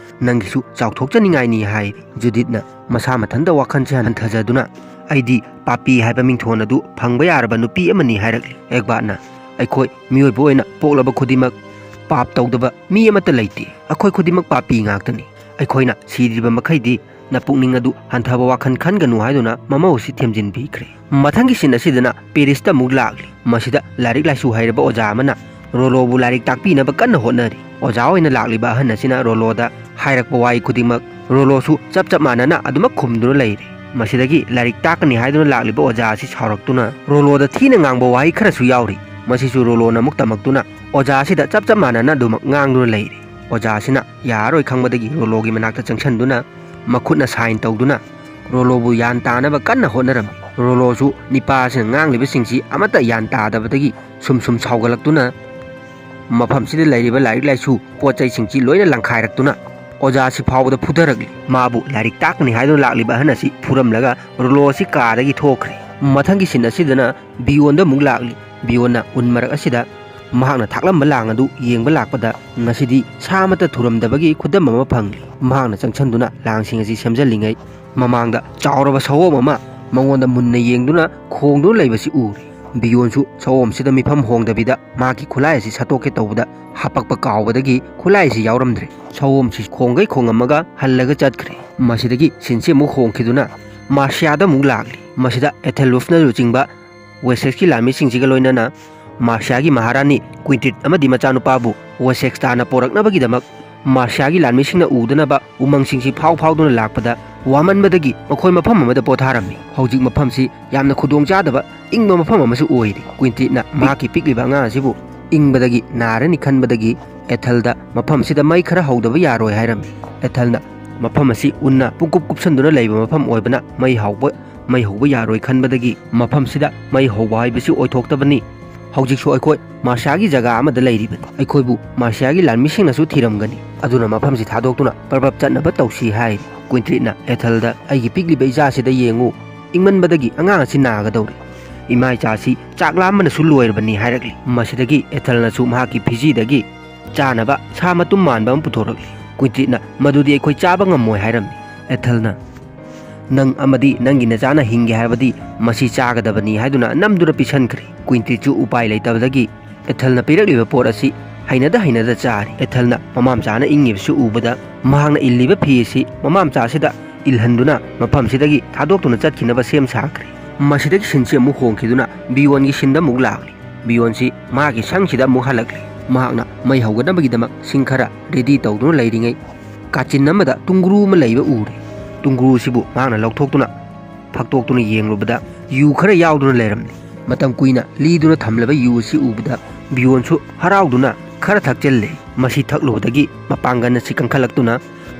ꯅꯪꯒꯤꯁꯨ ꯆꯥꯎꯊꯣꯛꯆꯅꯤꯡꯉꯥꯏꯅꯤ ꯍꯥꯏꯔꯤ꯫ ꯖꯨꯗꯤꯠꯅ ꯃꯁꯥ ꯃꯊꯟꯇ ꯋꯥꯈꯜꯁꯦ ꯍꯟꯊꯖꯗꯨꯅ ꯑꯩꯗꯤ ꯄꯥꯄꯤ ꯍꯥꯏꯕ ꯃꯤꯡꯊꯣꯟ ꯑꯗꯨ ꯐꯪꯕ ꯌꯥꯔꯕ ꯅꯨꯄꯤ ꯑꯃꯅꯤ ꯍꯥꯏꯔꯛꯂꯤ꯫ ꯑꯦꯒꯕꯥꯠꯅ ꯑꯩꯈꯣꯏ ꯃꯤꯑꯣꯏꯕ ꯑꯣꯏꯅ ꯄꯣꯛꯂꯕ ꯈꯨꯗꯤꯡꯃꯛ ꯄꯥꯞ ꯇꯧꯗꯕ ꯃꯤ ꯑꯃꯠꯇ ꯂꯩꯇꯦ꯫ ꯑꯩꯈꯣꯏ ꯈꯨꯗꯤꯡꯃꯛ ꯄꯥꯄꯤ ꯉꯥꯛꯇꯅꯤ꯫ ꯑꯩꯈꯣꯏꯅ ꯁꯤꯗ꯭ꯔꯤꯕ ꯃꯈꯩꯗꯤ ꯅꯄꯨꯛꯅꯤꯡ ꯑꯗꯨ ꯍꯟꯊꯕ ꯋꯥꯈꯜ ꯈꯟꯒꯅꯨ ꯍꯥꯏꯗꯨꯅ ꯃꯃꯧ ꯑꯁꯤ ꯊꯦꯝꯖꯤꯟꯕꯤꯈ꯭ꯔꯦ꯫ ꯃꯊꯪꯒꯤ ꯁꯤꯟ ꯑꯁꯤꯗꯅ ꯄꯦꯔꯤꯁꯇ ꯑꯃꯨꯛ ꯂꯥꯛꯂꯤ꯫ ꯃꯁꯤꯗ ꯂꯥꯏꯔꯤꯛ ꯂꯥꯏꯁꯨ ꯍꯩꯔꯕ ꯑꯣꯖꯥ ꯑꯃꯅ ꯔꯣꯂꯣꯕꯨ ꯂꯥꯏꯔꯤꯛ ꯇꯥꯛꯄꯤꯅꯕ ꯀꯟꯅ ꯍꯣꯠꯅꯔꯤ꯫ ꯑꯣꯖꯥ ꯑꯣꯏꯅ ꯂꯥꯛꯂꯤꯕ ꯑꯍꯟ ꯑꯁꯤꯅ ꯔꯣꯂꯣꯗ ꯍꯥꯏꯔꯛꯄ ꯋꯥꯍꯩ ꯈꯨꯗꯤꯡꯃꯛ ꯔꯣꯂꯣꯁꯨ ꯆꯞ ꯆꯞ ꯃꯥꯟꯅꯅ ꯑꯗꯨꯃꯛ ꯈꯨꯝꯗꯨꯅ ꯂꯩꯔꯤ꯫ ꯃꯁꯤꯗꯒꯤ ꯂꯥꯏꯔꯤꯛ ꯇꯥꯛꯀꯅꯤ ꯍꯥꯏꯗꯨꯅ ꯂꯥꯛꯂꯤꯕ ꯑꯣꯖꯥ ꯑꯁꯤ ꯁꯥꯎꯔꯛꯇꯨꯅ ꯔꯣꯂꯣꯗ ꯊꯤꯅ ꯉꯥꯡꯕ ꯋꯥꯍꯩ ꯈꯔꯁꯨ ꯌꯥꯎꯔꯤ꯫ ꯃꯁꯤꯁꯨ ꯔꯣꯂꯣꯅ ꯑꯃꯨꯛ ꯇꯝꯃꯛꯇꯨꯅ ꯑꯣꯖꯥ ꯑꯁꯤꯗ ꯆꯞ ꯆꯞ ꯃꯥꯟꯅꯅ ꯑꯗꯨꯃꯛ ꯉꯥꯡꯗꯨꯅ ꯂꯩꯔꯤ꯫ ꯑꯣꯖꯥ ꯑꯁꯤꯅ ꯌꯥꯔꯔꯣꯏ ꯈꯪꯕꯗꯒꯤ ꯔꯣꯂꯣꯒꯤ ꯃꯅꯥꯛꯇ ꯆꯪꯁꯤꯟꯗꯨꯅ ꯃꯈꯨꯠꯅ ꯁꯥꯏꯟ ꯇꯧꯗꯨꯅ ꯔꯣꯂꯣꯕꯨ ꯒ꯭ꯌꯥꯟ ꯇꯥꯅꯕ ꯀꯟꯅ ꯍꯣꯠꯅꯔꯝꯃꯤ꯫ ꯔꯣꯂꯣꯁꯨ ꯅꯤꯄꯥꯁꯤꯅ ꯉꯥꯡꯂꯤꯕꯁꯤꯡꯁꯤ ꯑꯃꯠꯇ ꯒ꯭ꯌꯥꯟ ꯇꯥꯗꯕꯗꯒꯤ ꯁꯨꯝ ꯁꯨꯝ ꯁꯥꯎꯒꯠꯂꯛꯇꯨꯅ ꯃꯐꯝꯁꯤꯗ ꯂꯩꯔꯤꯕ ꯂꯥꯏꯔꯤꯛ ꯂꯥꯏꯁꯨ ꯄꯣꯠ ꯆꯩꯁꯤꯡꯁꯤ ꯂꯣꯏꯅ ꯂꯪꯈꯥꯏꯔꯛꯇꯨꯅ ꯑꯣꯖꯥꯁꯤ ꯐꯥꯎꯕꯗ ꯐꯨꯊꯔꯛꯂꯤ꯫ ꯃꯥꯕꯨ ꯂꯥꯏꯔꯤꯛ ꯇꯥꯛꯀꯅꯤ ꯍꯥꯏꯗꯨꯅ ꯂꯥꯛꯂꯤꯕ ꯑꯍꯟ ꯑꯁꯤ ꯐꯨꯔꯝꯂꯒ ꯔꯣꯂꯣ ꯑꯁꯤ ꯀꯥꯗꯒꯤ ꯊꯣꯛꯈ꯭ꯔꯦ꯫ ꯃꯊꯪꯒꯤ ꯁꯤꯟ ꯑꯁꯤꯗꯅ ꯕꯤꯌꯣꯟꯗ ꯑꯃꯨꯛ ꯂꯥꯛꯂꯤ꯫ ꯕꯤꯌꯣꯟꯅ ꯎꯟ ꯃꯔꯛ ꯑꯁꯤꯗ ꯃꯍꯥꯛꯅ ꯊꯥꯛꯂꯝꯕ ꯂꯥꯡ ꯑꯗꯨ ꯌꯦꯡꯕ ꯂꯥꯛꯄꯗ ꯉꯁꯤꯗꯤ ꯁꯥ ꯑꯃꯠꯇ ꯊꯨꯔꯝꯗꯕꯒꯤ ꯈꯨꯗꯝ ꯑꯃ ꯐꯪꯂꯤ꯫ ꯃꯍꯥꯛꯅ ꯆꯪꯁꯤꯟꯗꯨꯅ ꯂꯥꯡꯁꯤꯡ ꯑꯁꯤ ꯁꯦꯝꯖꯤꯜꯂꯤꯉꯩ ꯃꯃꯥꯡꯗ ꯆꯥꯎꯔꯕ ꯁꯑꯣꯝ ꯑꯃ ꯃꯉꯣꯟꯗ ꯃꯨꯟꯅ ꯌꯦꯡꯗꯨꯅ ꯈꯣꯡꯗꯨꯅ ꯂꯩꯕꯁꯤ ꯎꯔꯦ꯫ ꯕꯤꯌꯣꯟꯁꯨ ꯁꯑꯣꯝꯁꯤꯗ ꯃꯤꯐꯝ ꯍꯣꯡꯗꯕꯤꯗ ꯃꯍꯥꯛꯀꯤ ꯈꯨꯠꯂꯥꯏ ꯑꯁꯤ ꯁꯠꯇꯣꯛꯀꯦ ꯇꯧꯕꯗ ꯍꯥꯄꯛꯄ ꯀꯥꯎꯕꯗꯒꯤ ꯈꯨꯠꯂꯥꯏ ꯑꯁꯤ ꯌꯥꯎꯔꯝꯗ꯭ꯔꯦ꯫ ꯁꯑꯣꯝꯁꯤ ꯈꯣꯡꯒꯩ ꯈꯣꯡꯉꯝꯃꯒ ꯍꯜꯂꯒ ꯆꯠꯈ꯭ꯔꯦ꯫ ꯃꯁꯤꯗꯒꯤ ꯁꯤꯟꯁꯤ ꯑꯃꯨꯛ ꯍꯣꯡꯈꯤꯗꯨꯅ ꯃꯥꯔꯁꯤꯌꯥꯗ ꯑꯃꯨꯛ ꯂꯥꯛꯂꯤ꯫ ꯃꯁꯤꯗ ꯑꯦꯊꯦꯜ ꯂꯨꯐꯅ ꯂꯨꯆꯤꯡꯕ ꯋꯦꯁꯦꯛꯁꯀꯤ ꯂꯥꯟꯃꯤꯁꯤꯡꯁꯤꯒ ꯂꯣꯏꯅꯅ ꯃꯥꯔꯁꯤꯌꯥꯒꯤ ꯃꯍꯥꯔꯥꯅꯤ ꯀ꯭ꯋꯤꯟꯇꯤꯠ ꯑꯃꯗꯤ ꯃꯆꯥꯅꯨꯄꯥꯕꯨ ꯋꯦꯁꯦꯛꯁ ꯇꯥꯟꯅ ꯄꯣꯔꯛꯅꯕꯒꯤꯗꯃꯛ ꯃꯥꯔꯁꯤꯌꯥꯒꯤ ꯂꯥꯟꯃꯤꯁꯤꯡꯅ ꯎꯗꯅꯕ ꯎꯃꯪꯁꯤꯡꯁꯤ ꯐꯥꯎ ꯐꯥꯎꯗꯨꯅ ꯂꯥꯛꯄꯗ ꯋꯥꯃꯟꯕꯗꯒꯤ ꯃꯈꯣꯏ ꯃꯐꯝ ꯑꯃꯗ ꯄꯣꯊꯥꯔꯝꯃꯤ꯫ ꯍꯧꯖꯤꯛ ꯃꯐꯝꯁꯤ ꯌꯥꯝꯅ ꯈꯨꯗꯣꯡꯆꯥꯗꯕ ꯏꯪꯕ ꯃꯐꯝ ꯑꯃꯁꯨ ꯑꯣꯏꯔꯤ꯫ ꯀ꯭ꯋꯤꯟꯇꯤꯠꯅ ꯃꯍꯥꯛꯀꯤ ꯄꯤꯛꯂꯤꯕ ꯑꯉꯥꯡ ꯑꯁꯤꯕꯨ ꯏꯪꯕꯗꯒꯤ ꯅꯥꯔꯅꯤ ꯈꯟꯕꯗꯒꯤ ꯑꯦꯊꯦꯜꯗ ꯃꯐꯝꯁꯤꯗ ꯃꯩ ꯈꯔ ꯍꯧꯗꯕ ꯌꯥꯔꯣꯏ ꯍꯥꯏꯔꯝꯃꯤ꯫ ꯑꯦꯊꯦꯜꯅ ꯃꯐꯝ ꯑꯁꯤ ꯎꯟꯅ ꯄꯨꯡꯀꯨꯞ ꯀꯨꯞꯁꯟꯗꯨꯅ ꯂꯩꯕ ꯃꯐꯝ ꯑꯣꯏꯕꯅ ꯃꯩ ꯍꯧꯕ ꯃꯩ ꯍꯧꯕ ꯌꯥꯔꯣꯏ ꯈꯟꯕꯗꯒꯤ ꯃꯐꯝꯁꯤꯗ ꯃꯩ ꯍꯧꯕ ꯍꯥꯏꯕꯁꯤ ꯑꯣꯏꯊꯣꯛꯇꯕꯅꯤ꯫ ꯍꯧꯖꯤꯛꯁꯨ ꯑꯩꯈꯣꯏ ꯃꯥꯔꯁꯤꯌꯥꯒꯤ ꯖꯒꯥ ꯑꯃꯗ ꯂꯩꯔꯤꯕꯅꯤ꯫ ꯑꯩꯈꯣꯏꯕꯨ ꯃꯥꯔꯁꯤꯌꯥꯒꯤ ꯂꯥꯟꯃꯤꯁꯤꯡꯅꯁꯨ ꯊꯤꯔꯝꯒꯅꯤ꯫ ꯑꯗꯨꯅ ꯃꯐꯝꯁꯤ ꯊꯥꯗꯣꯛꯇꯨꯅ ꯄ꯭ꯔꯞ ꯄ꯭ꯔꯞ ꯆꯠꯅꯕ ꯇꯧꯁꯤ ꯍꯥꯏꯔꯤ꯫ ꯀ꯭ꯋꯤꯟꯇ꯭ꯔꯤꯠꯅ ꯑꯦꯊꯦꯜꯗ "ꯑꯩꯒꯤ ꯄꯤꯛꯂꯤꯕ ꯏꯆꯥꯁꯤꯗ ꯌꯦꯡꯉꯨ, ꯏꯪꯃꯟꯕꯗꯒꯤ ꯑꯉꯥꯡ ꯑꯁꯤ ꯅꯥꯒꯗꯧꯔꯦ꯫ ꯏꯃꯥ ꯏꯆꯥꯁꯤ ꯆꯥꯛ ꯂꯥꯝꯕꯅꯁꯨ ꯂꯣꯏꯔꯕꯅꯤ" ꯍꯥꯏꯔꯛꯂꯤ꯫ ꯃꯁꯤꯗꯒꯤ ꯑꯦꯊꯦꯜꯅꯁꯨ ꯃꯍꯥꯛꯀꯤ ꯐꯤꯖꯤꯗꯒꯤ ꯆꯥꯅꯕ ꯁꯥ ꯃꯇꯨꯝ ꯃꯥꯟꯕ ꯑꯃ ꯄꯨꯊꯣꯔꯛꯂꯤ꯫ ꯀ꯭ꯋꯤꯟꯇ꯭ꯔꯤꯠꯅ "ꯃꯗꯨꯗꯤ ꯑꯩꯈꯣꯏ ꯆꯥꯕ ꯉꯝꯃꯣꯏ" ꯍꯥꯏꯔꯝꯃꯤ꯫ ꯑꯦꯊꯦꯜꯅ "ꯅꯪ ꯑꯃꯗꯤ ꯅꯪꯒꯤ ꯅꯆꯥꯅ ꯍꯤꯡꯒꯦ ꯍꯥꯏꯔꯕꯗꯤ ꯃꯁꯤ ꯆꯥꯒꯗꯕꯅꯤ" ꯍꯥꯏꯗꯨꯅ ꯅꯝꯗꯨꯅ ꯄꯤꯁꯟꯈ꯭ꯔꯦ꯫ ꯀ꯭ꯋꯤꯟꯇ꯭ꯔꯤꯠꯁꯨ ꯎꯄꯥꯏ ꯂꯩꯇꯕꯗꯒꯤ ꯑꯦꯊꯦꯜꯅ ꯄꯤꯔꯛꯂꯤꯕ ꯄꯣꯠ ꯑꯁꯤ ꯍꯩꯅꯗ ꯍꯩꯅꯗ ꯆꯥꯔꯤ꯫ ꯑꯦꯊꯦꯜꯅ ꯃꯃꯥ ꯃꯆꯥꯅ ꯏꯪꯉꯤꯕꯁꯤ ꯎꯕꯗ ꯃꯍꯥꯛꯅ ꯏꯜꯂꯤꯕ ꯐꯤ ꯑꯁꯤ ꯃꯃꯥ ꯃꯆꯥꯁꯤꯗ ꯏꯜꯍꯟꯗꯨꯅ ꯃꯐꯝꯁꯤꯗꯒꯤ ꯊꯥꯗꯣꯛꯇꯨꯅ ꯆꯠꯈꯤꯅꯕ ꯁꯦꯝ ꯁꯥꯈ꯭ꯔꯦ꯫ ꯃꯁꯤꯗꯒꯤ ꯁꯤꯟꯁꯤ ꯑꯃꯨꯛ ꯍꯣꯡꯈꯤꯗꯨꯅ ꯕꯤꯌꯣꯟꯒꯤ ꯁꯤꯟꯗ ꯑꯃꯨꯛ ꯂꯥꯛꯂꯤ꯫ ꯕꯤꯌꯣꯟꯁꯤ ꯃꯍꯥꯛꯀꯤ ꯁꯪꯁꯤꯗ ꯑꯃꯨꯛ ꯍꯜꯂꯛꯂꯤ꯫ ꯃꯍꯥꯛꯅ ꯃꯩ ꯍꯧꯒꯠꯅꯕꯒꯤꯗꯃꯛ ꯁꯤꯡ ꯈꯔ ꯔꯦꯗꯤ ꯇꯧꯗꯨꯅ ꯂꯩꯔꯤꯉꯩ ꯀꯥꯆꯤꯟ ꯑꯃꯗ ꯇꯨꯡꯒ꯭ꯔꯨ ꯑꯃ ꯂꯩꯕ ꯎꯔꯦ꯫ ꯇꯨꯡꯒ꯭ꯔꯨꯁꯤꯕꯨ ꯃꯍꯥꯛꯅ ꯂꯧꯊꯣꯛꯇꯨꯅ ꯐꯥꯛꯇꯣꯛꯇꯨꯅ ꯌꯦꯡꯂꯨꯕꯗ ꯌꯨ ꯈꯔ ꯌꯥꯎꯗꯨꯅ ꯂꯩꯔꯝꯂꯤ꯫ ꯃꯇꯝ ꯀꯨꯏꯅ ꯂꯤꯗꯨꯅ ꯊꯝꯂꯕ ꯌꯨ ꯑꯁꯤ ꯎꯕꯗ ꯕꯤꯌꯣꯟꯁꯨ ꯍꯔꯥꯎꯗꯨꯅ ꯈꯔ ꯊꯛꯆꯜꯂꯦ꯫ ꯃꯁꯤ ꯊꯛꯂꯨꯕꯗꯒꯤ ꯃꯄꯥꯡꯒꯜ ꯑꯁꯤ ꯀꯟꯈꯠꯂꯛꯇꯨꯅ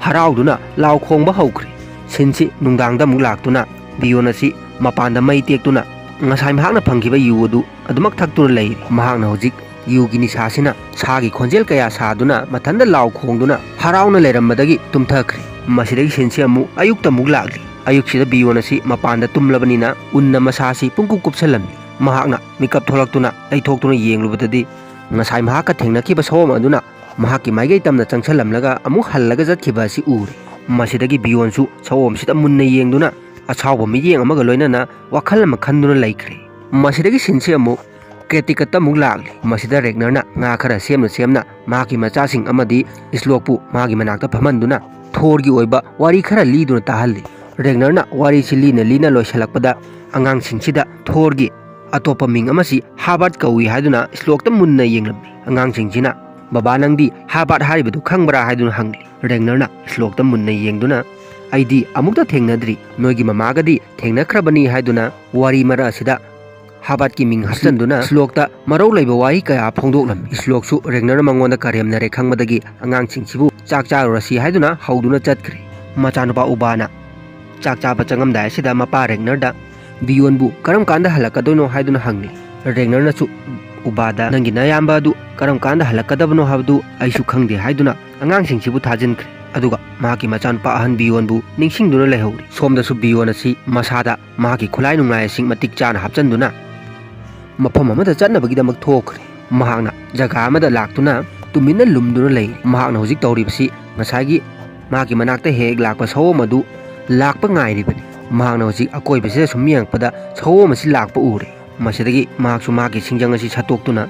ꯍꯔꯥꯎꯗꯨꯅ ꯂꯥꯎ ꯈꯣꯡꯕ ꯍꯧꯈ꯭ꯔꯦ꯫ ꯁꯤꯟꯁꯤ ꯅꯨꯡꯗꯥꯡꯗ ꯑꯃꯨꯛ ꯂꯥꯛꯇꯨꯅ ꯕꯤꯌꯣꯟ ꯑꯁꯤ ꯃꯄꯥꯟꯗ ꯃꯩ ꯇꯦꯛꯇꯨꯅ ꯉꯁꯥꯏ ꯃꯍꯥꯛꯅ ꯐꯪꯈꯤꯕ ꯌꯨ ꯑꯗꯨ ꯑꯗꯨꯃꯛ ꯊꯛꯇꯨꯅ ꯂꯩꯔꯤ꯫ ꯃꯍꯥꯛꯅ ꯍꯧꯖꯤꯛ ꯌꯨꯒꯤ ꯅꯤꯁꯥꯁꯤꯅ ꯁꯥꯒꯤ ꯈꯣꯟꯖꯦꯜ ꯀꯌꯥ ꯁꯥꯗꯨꯅ ꯃꯊꯟꯇ ꯂꯥꯎ ꯈꯣꯡꯗꯨꯅ ꯍꯔꯥꯎꯅ ꯂꯩꯔꯝꯕꯗꯒꯤ ꯇꯨꯝꯊꯈ꯭ꯔꯦ꯫ ꯃꯁꯤꯗꯒꯤ ꯁꯤꯟꯁꯤ ꯑꯃꯨꯛ ꯑꯌꯨꯛꯇ ꯑꯃꯨꯛ ꯂꯥꯛꯂꯤ꯫ ꯑꯌꯨꯛꯁꯤꯗ ꯕꯤꯌꯣꯟ ꯑꯁꯤ ꯃꯄꯥꯟꯗ ꯇꯨꯝꯂꯕꯅꯤꯅ ꯎꯟꯅ ꯃꯁꯥꯁꯤ ꯄꯨꯡꯀꯨꯞ ꯀꯨꯞꯁꯜꯂꯝꯃꯤ꯫ ꯃꯍꯥꯛꯅ ꯃꯤꯀꯞ ꯊꯣꯛꯂꯛꯇꯨꯅ ꯂꯩꯊꯣꯛꯇꯨꯅ ꯌꯦꯡꯂꯨꯕꯗꯗꯤ ꯉꯁꯥꯏ ꯃꯍꯥꯛꯀ ꯊꯦꯡꯅꯈꯤꯕ ꯁꯑꯣꯝ ꯑꯗꯨꯅ ꯃꯍꯥꯛꯀꯤ ꯃꯥꯏꯀꯩ ꯇꯝꯅ ꯆꯪꯁꯜꯂꯝꯂꯒ ꯑꯃꯨꯛ ꯍꯜꯂꯒ ꯆꯠꯈꯤꯕ ꯑꯁꯤ ꯎꯔꯦ꯫ ꯃꯁꯤꯗꯒꯤ ꯕꯤꯌꯣꯟꯁꯨ ꯁꯑꯣꯝꯁꯤꯗ ꯃꯨꯟꯅ ꯌꯦꯡꯗꯨꯅ ꯑꯁꯥꯎꯕ ꯃꯤꯠꯌꯦꯡ ꯑꯃꯒ ꯂꯣꯏꯅꯅ ꯋꯥꯈꯜ ꯑꯃ ꯈꯟꯗꯨꯅ ꯂꯩꯈ꯭ꯔꯦ꯫ ꯃꯁꯤꯗꯒꯤ ꯁꯤꯟꯁꯤ ꯑꯃꯨꯛ ꯀ꯭ꯔꯦꯇꯤꯀꯠꯇ ꯑꯃꯨꯛ ꯂꯥꯛꯂꯤ꯫ ꯃꯁꯤꯗ ꯔꯦꯒꯅꯔꯅ ꯉꯥ ꯈꯔ ꯁꯦꯝꯅ ꯁꯦꯝꯅ ꯃꯍꯥꯛꯀꯤ ꯃꯆꯥꯁꯤꯡ ꯑꯃꯗꯤ ꯏꯁꯂꯣꯛꯄꯨ ꯃꯥꯒꯤ ꯃꯅꯥꯛꯇ ꯐꯝꯍꯟꯗꯨꯅ ꯊꯣꯔꯒꯤ ꯑꯣꯏꯕ ꯋꯥꯔꯤ ꯈꯔ ꯂꯤꯗꯨꯅ ꯇꯥꯍꯜꯂꯤ꯫ ꯔꯦꯒꯅꯔꯅ ꯋꯥꯔꯤꯁꯤ ꯂꯤꯅ ꯂꯤꯅ ꯂꯣꯏꯁꯤꯜꯂꯛꯄꯗ ꯑꯉꯥꯡꯁꯤꯡꯁꯤꯗ ꯊꯣꯔꯒꯤ ꯑꯇꯣꯞꯄ ꯃꯤꯡ ꯑꯃꯁꯤ ꯍꯥꯕꯥꯔꯠ ꯀꯧꯏ ꯍꯥꯏꯗꯨꯅ ꯏꯁꯂꯣꯛꯇ ꯃꯨꯟꯅ ꯌꯦꯡꯂꯝꯃꯤ꯫ ꯑꯉꯥꯡꯁꯤꯡꯁꯤꯅ, "ꯕꯕꯥ, ꯅꯪꯗꯤ ꯍꯥꯕꯥꯔꯠ ꯍꯥꯏꯔꯤꯕꯗꯨ ꯈꯪꯕ꯭ꯔꯥ?" ꯍꯥꯏꯗꯨꯅ ꯍꯪꯂꯤ꯫ ꯔꯦꯒꯅꯔꯅ ꯏꯁꯂꯣꯛꯇ ꯃꯨꯟꯅ ꯌꯦꯡꯗꯨꯅ, "ꯑꯩꯗꯤ ꯑꯃꯨꯛꯇ ꯊꯦꯡꯅꯗ꯭ꯔꯤ, ꯅꯣꯏꯒꯤ ꯃꯃꯥꯒꯗꯤ ꯊꯦꯡꯅꯈ꯭ꯔꯕꯅꯤ" ꯍꯥꯏꯗꯨꯅ ꯋꯥꯔꯤ ꯃꯔꯛ ꯑꯁꯤꯗ ꯍꯥꯕꯥꯔꯠꯀꯤ ꯃꯤꯡ ꯍꯥꯞꯆꯤꯟꯗꯨꯅ ꯏꯁꯂꯣꯛꯇ ꯃꯔꯧ ꯂꯩꯕ ꯋꯥꯍꯩ ꯀꯌꯥ ꯐꯣꯡꯗꯣꯛꯂꯝꯃꯤ꯫ ꯏꯁꯂꯣꯛꯁꯨ ꯔꯦꯒꯅꯔꯅ ꯃꯉꯣꯟꯗ ꯀꯔꯦꯝꯅꯔꯦ ꯈꯪꯕꯗꯒꯤ ꯑꯉꯥꯡꯁꯤꯡꯁꯤꯕꯨ ꯆꯥꯛ ꯆꯥꯔꯨꯔꯁꯤ ꯍꯥꯏꯗꯨꯅ ꯍꯧꯗꯨꯅ ꯆꯠꯈ꯭ꯔꯦ꯫ ꯃꯆꯥꯅꯨꯄꯥ ꯎꯕꯥꯅ ꯆꯥꯛ ꯆꯥꯕ ꯆꯪꯉꯝꯗꯥꯏ ꯑꯁꯤꯗ ꯃꯄꯥ ꯔꯦꯒꯅꯔꯗ ꯕꯤꯌꯣꯟꯕꯨ ꯀꯔꯝ ꯀꯥꯟꯗ ꯍꯜꯂꯛꯀꯗꯣꯏꯅꯣ ꯍꯥꯏꯗꯨꯅ ꯍꯪꯂꯤ꯫ ꯔꯦꯒꯅꯔꯅꯁꯨ ꯎꯕꯥꯗ, "ꯅꯪꯒꯤ ꯅꯌꯥꯝꯕ ꯑꯗꯨ ꯀꯔꯝ ꯀꯥꯟꯗ ꯍꯜꯂꯛꯀꯗꯕꯅꯣ ꯍꯥꯏꯕꯗꯨ ꯑꯩꯁꯨ ꯈꯪꯗꯦ" ꯍꯥꯏꯗꯨꯅ ꯑꯉꯥꯡꯁꯤꯡꯁꯤꯕꯨ ꯊꯥꯖꯤꯟꯈ꯭ꯔꯦ꯫ ꯑꯗꯨꯒ ꯃꯍꯥꯛꯀꯤ ꯃꯆꯥꯅꯨꯄꯥ ꯑꯍꯟ ꯕꯤꯌꯣꯟꯕꯨ ꯅꯤꯡꯁꯤꯡꯗꯨꯅ ꯂꯩꯍꯧꯔꯤ꯫ ꯁꯣꯝꯗꯁꯨ ꯕꯤꯌꯣꯟ ꯑꯁꯤ ꯃꯁꯥꯗ ꯃꯍꯥꯛꯀꯤ ꯈꯨꯠꯂꯥꯏ ꯅꯨꯡꯂꯥꯏꯁꯤꯡ ꯃꯇꯤꯛ ꯆꯥꯅ ꯍꯥꯞꯆꯤꯟꯗꯨꯅ ꯃꯐꯝ ꯑꯃꯗ ꯆꯠꯅꯕꯒꯤꯗꯃꯛ ꯊꯣꯛꯈ꯭ꯔꯦ꯫ ꯃꯍꯥꯛꯅ ꯖꯒꯥ ꯑꯃꯗ ꯂꯥꯛꯇꯨꯅ ꯇꯨꯃꯤꯟꯅ ꯂꯨꯝꯗꯨꯅ ꯂꯩ꯫ ꯃꯍꯥꯛꯅ ꯍꯧꯖꯤꯛ ꯇꯧꯔꯤꯕꯁꯤ ꯉꯁꯥꯏꯒꯤ ꯃꯍꯥꯛꯀꯤ ꯃꯅꯥꯛꯇ ꯍꯦꯛ ꯍꯦꯛ ꯂꯥꯛꯄ ꯁꯑꯣꯝ ꯑꯗꯨ ꯂꯥꯛꯄ ꯉꯥꯏꯔꯤꯕꯅꯤ꯫ ꯃꯍꯥꯛꯅ ꯍꯧꯖꯤꯛ ꯑꯀꯣꯏꯕꯁꯤꯗ ꯁꯨꯝ ꯌꯦꯡꯉꯛꯄꯗ ꯁꯑꯣꯝ ꯑꯁꯤ ꯂꯥꯛꯄ ꯎꯔꯦ꯫ ꯃꯁꯤꯗꯒꯤ ꯃꯍꯥꯛꯁꯨ ꯃꯍꯥꯛꯀꯤ ꯁꯤꯡꯖꯪ ꯑꯁꯤ ꯁꯠꯇꯣꯛꯇꯨꯅ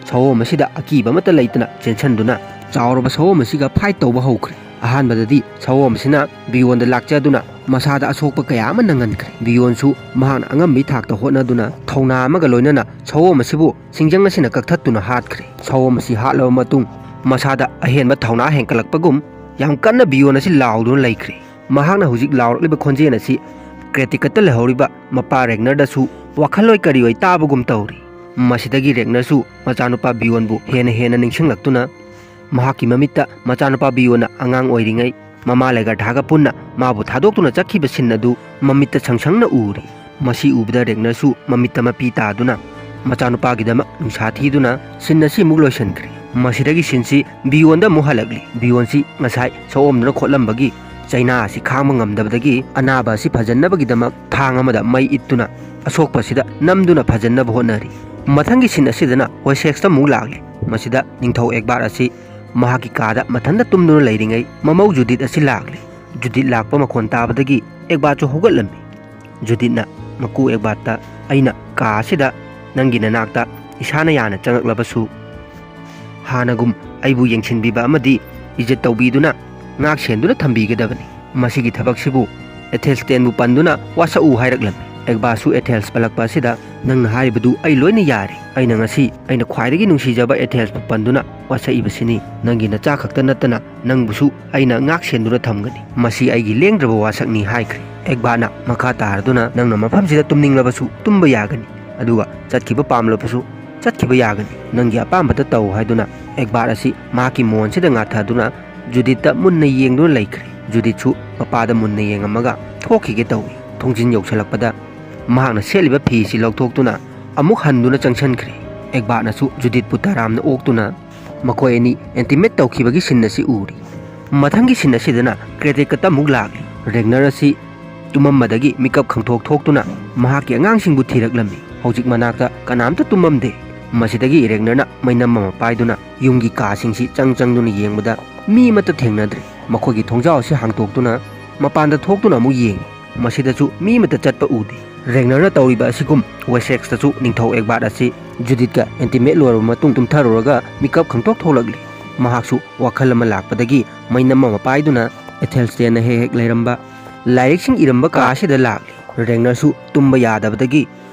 ꯁꯑꯣꯝ ꯑꯁꯤꯗ ꯑꯀꯤꯕ ꯑꯃꯠꯇ ꯂꯩꯇꯅ ꯆꯦꯟꯁꯤꯟꯗꯨꯅ ꯆꯥꯎꯔꯕ ꯁꯑꯣꯝ ꯑꯁꯤꯒ ꯐꯥꯏꯠ ꯇꯧꯕ ꯍꯧꯈ꯭ꯔꯦ꯫ ꯑꯍꯥꯟꯕꯗꯗꯤ ꯁꯑꯣꯝ ꯑꯁꯤꯅ ꯕꯤꯌꯣꯟꯗ ꯂꯥꯛꯆꯗꯨꯅ ꯃꯁꯥꯗ ꯑꯁꯣꯛꯄ ꯀꯌꯥ ꯑꯃ ꯅꯪꯍꯟꯈ꯭ꯔꯦ꯫ ꯕꯤꯌꯣꯟꯁꯨ ꯃꯍꯥꯛꯅ ꯑꯉꯝꯕꯤ ꯊꯥꯛꯇ ꯍꯣꯠꯅꯗꯨꯅ ꯊꯧꯅꯥ ꯑꯃꯒ ꯂꯣꯏꯅꯅ ꯁꯑꯣꯝ ꯑꯁꯤꯕꯨ ꯁꯤꯡꯖꯪ ꯑꯁꯤꯅ ꯀꯛꯊꯠꯇꯨꯅ ꯍꯥꯠꯈ꯭ꯔꯦ꯫ ꯁꯑꯣꯝ ꯑꯁꯤ ꯍꯥꯠꯂꯕ ꯃꯇꯨꯡ ꯃꯁꯥꯗ ꯑꯍꯦꯟꯕ ꯊꯧꯅꯥ ꯍꯦꯟꯀꯠꯂꯛꯄꯒꯨꯝ ꯌꯥꯝ ꯀꯟꯅ ꯕꯤꯌꯣꯟ ꯑꯁꯤ ꯂꯥꯎꯗꯨꯅ ꯂꯩꯈ꯭ꯔꯦ꯫ ꯃꯍꯥꯛꯅ ꯍꯧꯖꯤꯛ ꯂꯥꯎꯔꯛꯂꯤꯕ ꯈꯣꯟꯖꯦꯜ ꯑꯁꯤ ꯀ꯭ꯔꯦꯇꯤꯀꯠꯇ ꯂꯩꯍꯧꯔꯤꯕ ꯃꯄꯥ ꯔꯦꯒꯅꯔꯗꯁꯨ ꯋꯥꯈꯜꯂꯣꯏ ꯀꯔꯤꯑꯣꯏ ꯇꯥꯕꯒꯨꯝ ꯇꯧꯔꯤ꯫ ꯃꯁꯤꯗꯒꯤ ꯔꯦꯒꯅꯔꯁꯨ ꯃꯆꯥꯅꯨꯄꯥ ꯕꯤꯌꯣꯟꯕꯨ ꯍꯦꯟꯅ ꯍꯦꯟꯅ ꯅꯤꯡꯁꯤꯡꯂꯛꯇꯨꯅ ꯃꯍꯥꯛꯀꯤ ꯃꯃꯤꯠꯇ ꯃꯆꯥꯅꯨꯄꯥ ꯕꯤꯌꯣꯟꯅ ꯑꯉꯥꯡ ꯑꯣꯏꯔꯤꯉꯩ ꯃꯃꯥ ꯂꯦꯒꯔꯊꯥꯒ ꯄꯨꯟꯅ ꯃꯥꯕꯨ ꯊꯥꯗꯣꯛꯇꯨꯅ ꯆꯠꯈꯤꯕ ꯁꯤꯟ ꯑꯗꯨ ꯃꯃꯤꯠꯇ ꯁꯪꯁꯪꯅ ꯎꯔꯤ꯫ ꯃꯁꯤ ꯎꯕꯗ ꯔꯦꯒꯅꯔꯁꯨ ꯃꯃꯤꯠꯇ ꯃꯄꯤ ꯇꯥꯗꯨꯅ ꯃꯆꯥꯅꯨꯄꯥꯒꯤꯗꯃꯛ ꯅꯨꯡꯁꯥ ꯊꯤꯗꯨꯅ ꯁꯤꯟ ꯑꯁꯤ ꯑꯃꯨꯛ ꯂꯣꯏꯁꯤꯟꯈ꯭ꯔꯦ꯫ ꯃꯁꯤꯗꯒꯤ ꯁꯤꯟꯁꯤ ꯕꯤꯌꯣꯟꯗ ꯑꯃꯨꯛ ꯍꯜꯂꯛꯂꯤ꯫ ꯕꯤꯌꯣꯟꯁꯤ ꯉꯁꯥꯏ ꯁꯑꯣꯝꯗꯨꯅ ꯈꯣꯠꯂꯝꯕꯒꯤ ꯆꯩꯅꯥ ꯑꯁꯤ ꯈꯥꯡꯕ ꯉꯝꯗꯕꯗꯒꯤ ꯑꯅꯥꯕ ꯑꯁꯤ ꯐꯖꯅꯕꯒꯤꯗꯃꯛ ꯊꯥꯡ ꯑꯃꯗ ꯃꯩ ꯏꯠꯇꯨꯅ ꯑꯁꯣꯛꯄꯁꯤꯗ ꯅꯝꯗꯨꯅ ꯐꯖꯅꯕ ꯍꯣꯠꯅꯔꯤ꯫ ꯃꯊꯪꯒꯤ ꯁꯤꯟ ꯑꯁꯤꯗꯅ ꯋꯦꯁꯦꯛꯁꯇ ꯑꯃꯨꯛ ꯂꯥꯛꯂꯤ꯫ ꯃꯁꯤꯗ ꯅꯤꯡꯊꯧ ꯑꯦꯛꯕꯥꯔꯠ ꯑꯁꯤ ꯃꯍꯥꯛꯀꯤ ꯀꯥꯗ ꯃꯊꯟꯇ ꯇꯨꯝꯗꯨꯅ ꯂꯩꯔꯤꯉꯩ ꯃꯃꯧ ꯖꯨꯗꯤꯠ ꯑꯁꯤ ꯂꯥꯛꯂꯤ꯫ ꯖꯨꯗꯤꯠ ꯂꯥꯛꯄ ꯃꯈꯣꯟ ꯇꯥꯕꯗꯒꯤ ꯑꯦꯛꯕꯥꯔꯠꯁꯨ ꯍꯧꯒꯠꯂꯝꯃꯤ꯫ ꯖꯨꯗꯤꯠꯅ ꯃꯀꯨ ꯑꯦꯛꯕꯥꯔꯠꯇ, "ꯑꯩꯅ ꯀꯥ ꯑꯁꯤꯗ ꯅꯪꯒꯤ ꯅꯅꯥꯛꯇ ꯏꯁꯥꯅ ꯌꯥꯅ ꯆꯪꯂꯛꯂꯕꯁꯨ ꯍꯥꯟꯅꯒꯨꯝ ꯑꯩꯕꯨ ꯌꯦꯡꯁꯤꯟꯕꯤꯕ ꯑꯃꯗꯤ ꯏꯖꯠ ꯇꯧꯕꯤꯗꯨꯅ ꯉꯥꯛ ꯁꯦꯟꯗꯨꯅ ꯊꯝꯕꯤꯒꯗꯕꯅꯤ꯫ ꯃꯁꯤꯒꯤ ꯊꯕꯛꯁꯤꯕꯨ ꯑꯦꯊꯦꯜꯁꯇꯦꯟꯕꯨ ꯄꯟꯗꯨꯅ ꯋꯥꯁꯛꯎ" ꯍꯥꯏꯔꯛꯂꯝꯃꯤ꯫ ꯑꯦꯛꯕꯥꯔꯠꯁꯨ ꯑꯦꯊꯦꯜꯁ ꯄꯜꯂꯛꯄ ꯑꯁꯤꯗ, "ꯅꯪꯅ ꯍꯥꯏꯔꯤꯕꯗꯨ ꯑꯩ ꯂꯣꯏꯅ ꯌꯥꯔꯦ꯫ ꯑꯩꯅ ꯉꯁꯤ ꯑꯩꯅ ꯈ꯭ꯋꯥꯏꯗꯒꯤ ꯅꯨꯡꯁꯤꯖꯕ ꯑꯦꯊꯦꯜꯁꯄꯨ ꯄꯟꯗꯨꯅ ꯋꯥꯁꯛꯏꯕꯁꯤꯅꯤ꯫ ꯅꯪꯒꯤ ꯅꯆꯥ ꯈꯛꯇ ꯅꯠꯇꯅ ꯅꯪꯕꯨꯁꯨ ꯑꯩꯅ ꯉꯥꯛ ꯁꯦꯟꯗꯨꯅ ꯊꯝꯒꯅꯤ꯫ ꯃꯁꯤ ꯑꯩꯒꯤ ꯂꯦꯡꯗ꯭ꯔꯕ ꯋꯥꯁꯛꯅꯤ" ꯍꯥꯏꯈ꯭ꯔꯦ꯫ ꯑꯦꯛꯕꯥꯔꯠꯅ ꯃꯈꯥ ꯇꯥꯔꯗꯨꯅ, "ꯅꯪꯅ ꯃꯐꯝꯁꯤꯗ ꯇꯨꯝꯅꯤꯡꯂꯕꯁꯨ ꯇꯨꯝꯕ ꯌꯥꯒꯅꯤ, ꯑꯗꯨꯒ ꯆꯠꯈꯤꯕ ꯄꯥꯝꯂꯕꯁꯨ ꯆꯠꯈꯤꯕ ꯌꯥꯒꯅꯤ꯫ ꯅꯪꯒꯤ ꯑꯄꯥꯝꯕꯇ ꯇꯧ" ꯍꯥꯏꯗꯨꯅ ꯑꯦꯛꯕꯥꯔꯠ ꯑꯁꯤ ꯃꯍꯥꯛꯀꯤ ꯃꯣꯟꯁꯤꯗ ꯉꯥꯊꯗꯨꯅ ꯖꯨꯗꯤꯠꯇ ꯃꯨꯟꯅ ꯌꯦꯡꯗꯨꯅ ꯂꯩꯈ꯭ꯔꯦ꯫ ꯖꯨꯗꯤꯠꯁꯨ ꯃꯄꯥꯗ ꯃꯨꯟꯅ ꯌꯦꯡꯉꯝꯃꯒ ꯊꯣꯛꯈꯤꯒꯦ ꯇꯧꯏ꯫ ꯊꯣꯡꯖꯤꯟ ꯌꯧꯁꯤꯜꯂꯛꯄꯗ ꯃꯍꯥꯛꯅ ꯁꯦꯠꯂꯤꯕ ꯐꯤ ꯑꯁꯤ ꯂꯧꯊꯣꯛꯇꯨꯅ ꯑꯃꯨꯛ ꯍꯟꯗꯨꯅ ꯆꯪꯁꯤꯟꯈ꯭ꯔꯦ꯫ ꯑꯦꯛꯕꯥꯔꯠꯅꯁꯨ ꯖꯨꯗꯤꯠꯄꯨ ꯇꯔꯥꯝꯅ ꯑꯣꯛꯇꯨꯅ ꯃꯈꯣꯏ ꯑꯅꯤ ꯏꯟꯇꯤꯃꯦꯠ ꯇꯧꯈꯤꯕꯒꯤ ꯁꯤꯟ ꯑꯁꯤ ꯎꯔꯤ꯫ ꯃꯊꯪꯒꯤ ꯁꯤꯟ ꯑꯁꯤꯗꯅ ꯀ꯭ꯔꯦꯇꯦꯛꯀꯠꯇ ꯑꯃꯨꯛ ꯂꯥꯛꯂꯤ꯫ ꯔꯦꯒꯅꯔ ꯑꯁꯤ ꯇꯨꯝꯃꯝꯕꯗꯒꯤ ꯃꯤꯀꯞ ꯈꯪꯊꯣꯛ ꯊꯣꯛꯇꯨꯅ ꯃꯍꯥꯛꯀꯤ ꯑꯉꯥꯡꯁꯤꯡꯕꯨ ꯊꯤꯔꯛꯂꯝꯃꯤ꯫ ꯍꯧꯖꯤꯛ ꯃꯅꯥꯛꯇ ꯀꯅꯥꯝꯇ ꯇꯨꯝꯃꯝꯗꯦ꯫ ꯃꯁꯤꯗꯒꯤ ꯔꯦꯒꯅꯔꯅ ꯃꯩꯅꯝ ꯑꯃ ꯄꯥꯏꯗꯨꯅ ꯌꯨꯝꯒꯤ ꯀꯥꯁꯤꯡꯁꯤ ꯆꯪ ꯆꯪꯗꯨꯅ ꯌꯦꯡꯕꯗ ꯃꯤ ꯑꯃꯠꯇ ꯊꯦꯡꯅꯗ꯭ꯔꯦ꯫ ꯃꯈꯣꯏꯒꯤ ꯊꯣꯡꯖꯥꯎ ꯑꯁꯤ ꯍꯥꯡꯇꯣꯛꯇꯨꯅ ꯃꯄꯥꯟꯗ ꯊꯣꯛꯇꯨꯅ ꯑꯃꯨꯛ ꯌꯦꯡꯉꯤ꯫ ꯃꯁꯤꯗꯁꯨ ꯃꯤ ꯑꯃꯠꯇ ꯆꯠꯄ ꯎꯗꯦ꯫ ꯔꯦꯒꯅꯔꯅ ꯇꯧꯔꯤꯕ ꯑꯁꯤꯒꯨꯝ ꯋꯦꯁꯦꯛꯁꯇꯁꯨ ꯅꯤꯡꯊꯧ ꯑꯦꯛꯕꯥꯔꯠ ꯑꯁꯤ ꯖꯨꯗꯤꯠꯀ ꯏꯟꯇꯤꯃꯦꯠ ꯂꯣꯏꯔꯕ ꯃꯇꯨꯡ ꯇꯨꯝꯊꯔꯨꯔꯒ ꯃꯤꯀꯞ ꯈꯪꯊꯣꯛ ꯊꯣꯛꯂꯛꯂꯤ꯫ ꯃꯍꯥꯛꯁꯨ ꯋꯥꯈꯜ ꯑꯃ ꯂꯥꯛꯄꯗꯒꯤ ꯃꯩꯅꯝ ꯑꯃ ꯄꯥꯏꯗꯨꯅ ꯑꯦꯊꯦꯜꯁꯇꯦꯟꯅ ꯍꯦꯛ ꯍꯦꯛ ꯂꯩꯔꯝꯕ ꯂꯥꯏꯔꯤꯛꯁꯤꯡ ꯏꯔꯝꯕ ꯀꯥ ꯑꯁꯤꯗ ꯂꯥꯛꯂꯤ꯫ ꯔꯦꯒꯅꯔꯁꯨ ꯇꯨꯝꯕ ꯌꯥꯗꯕꯗꯒꯤ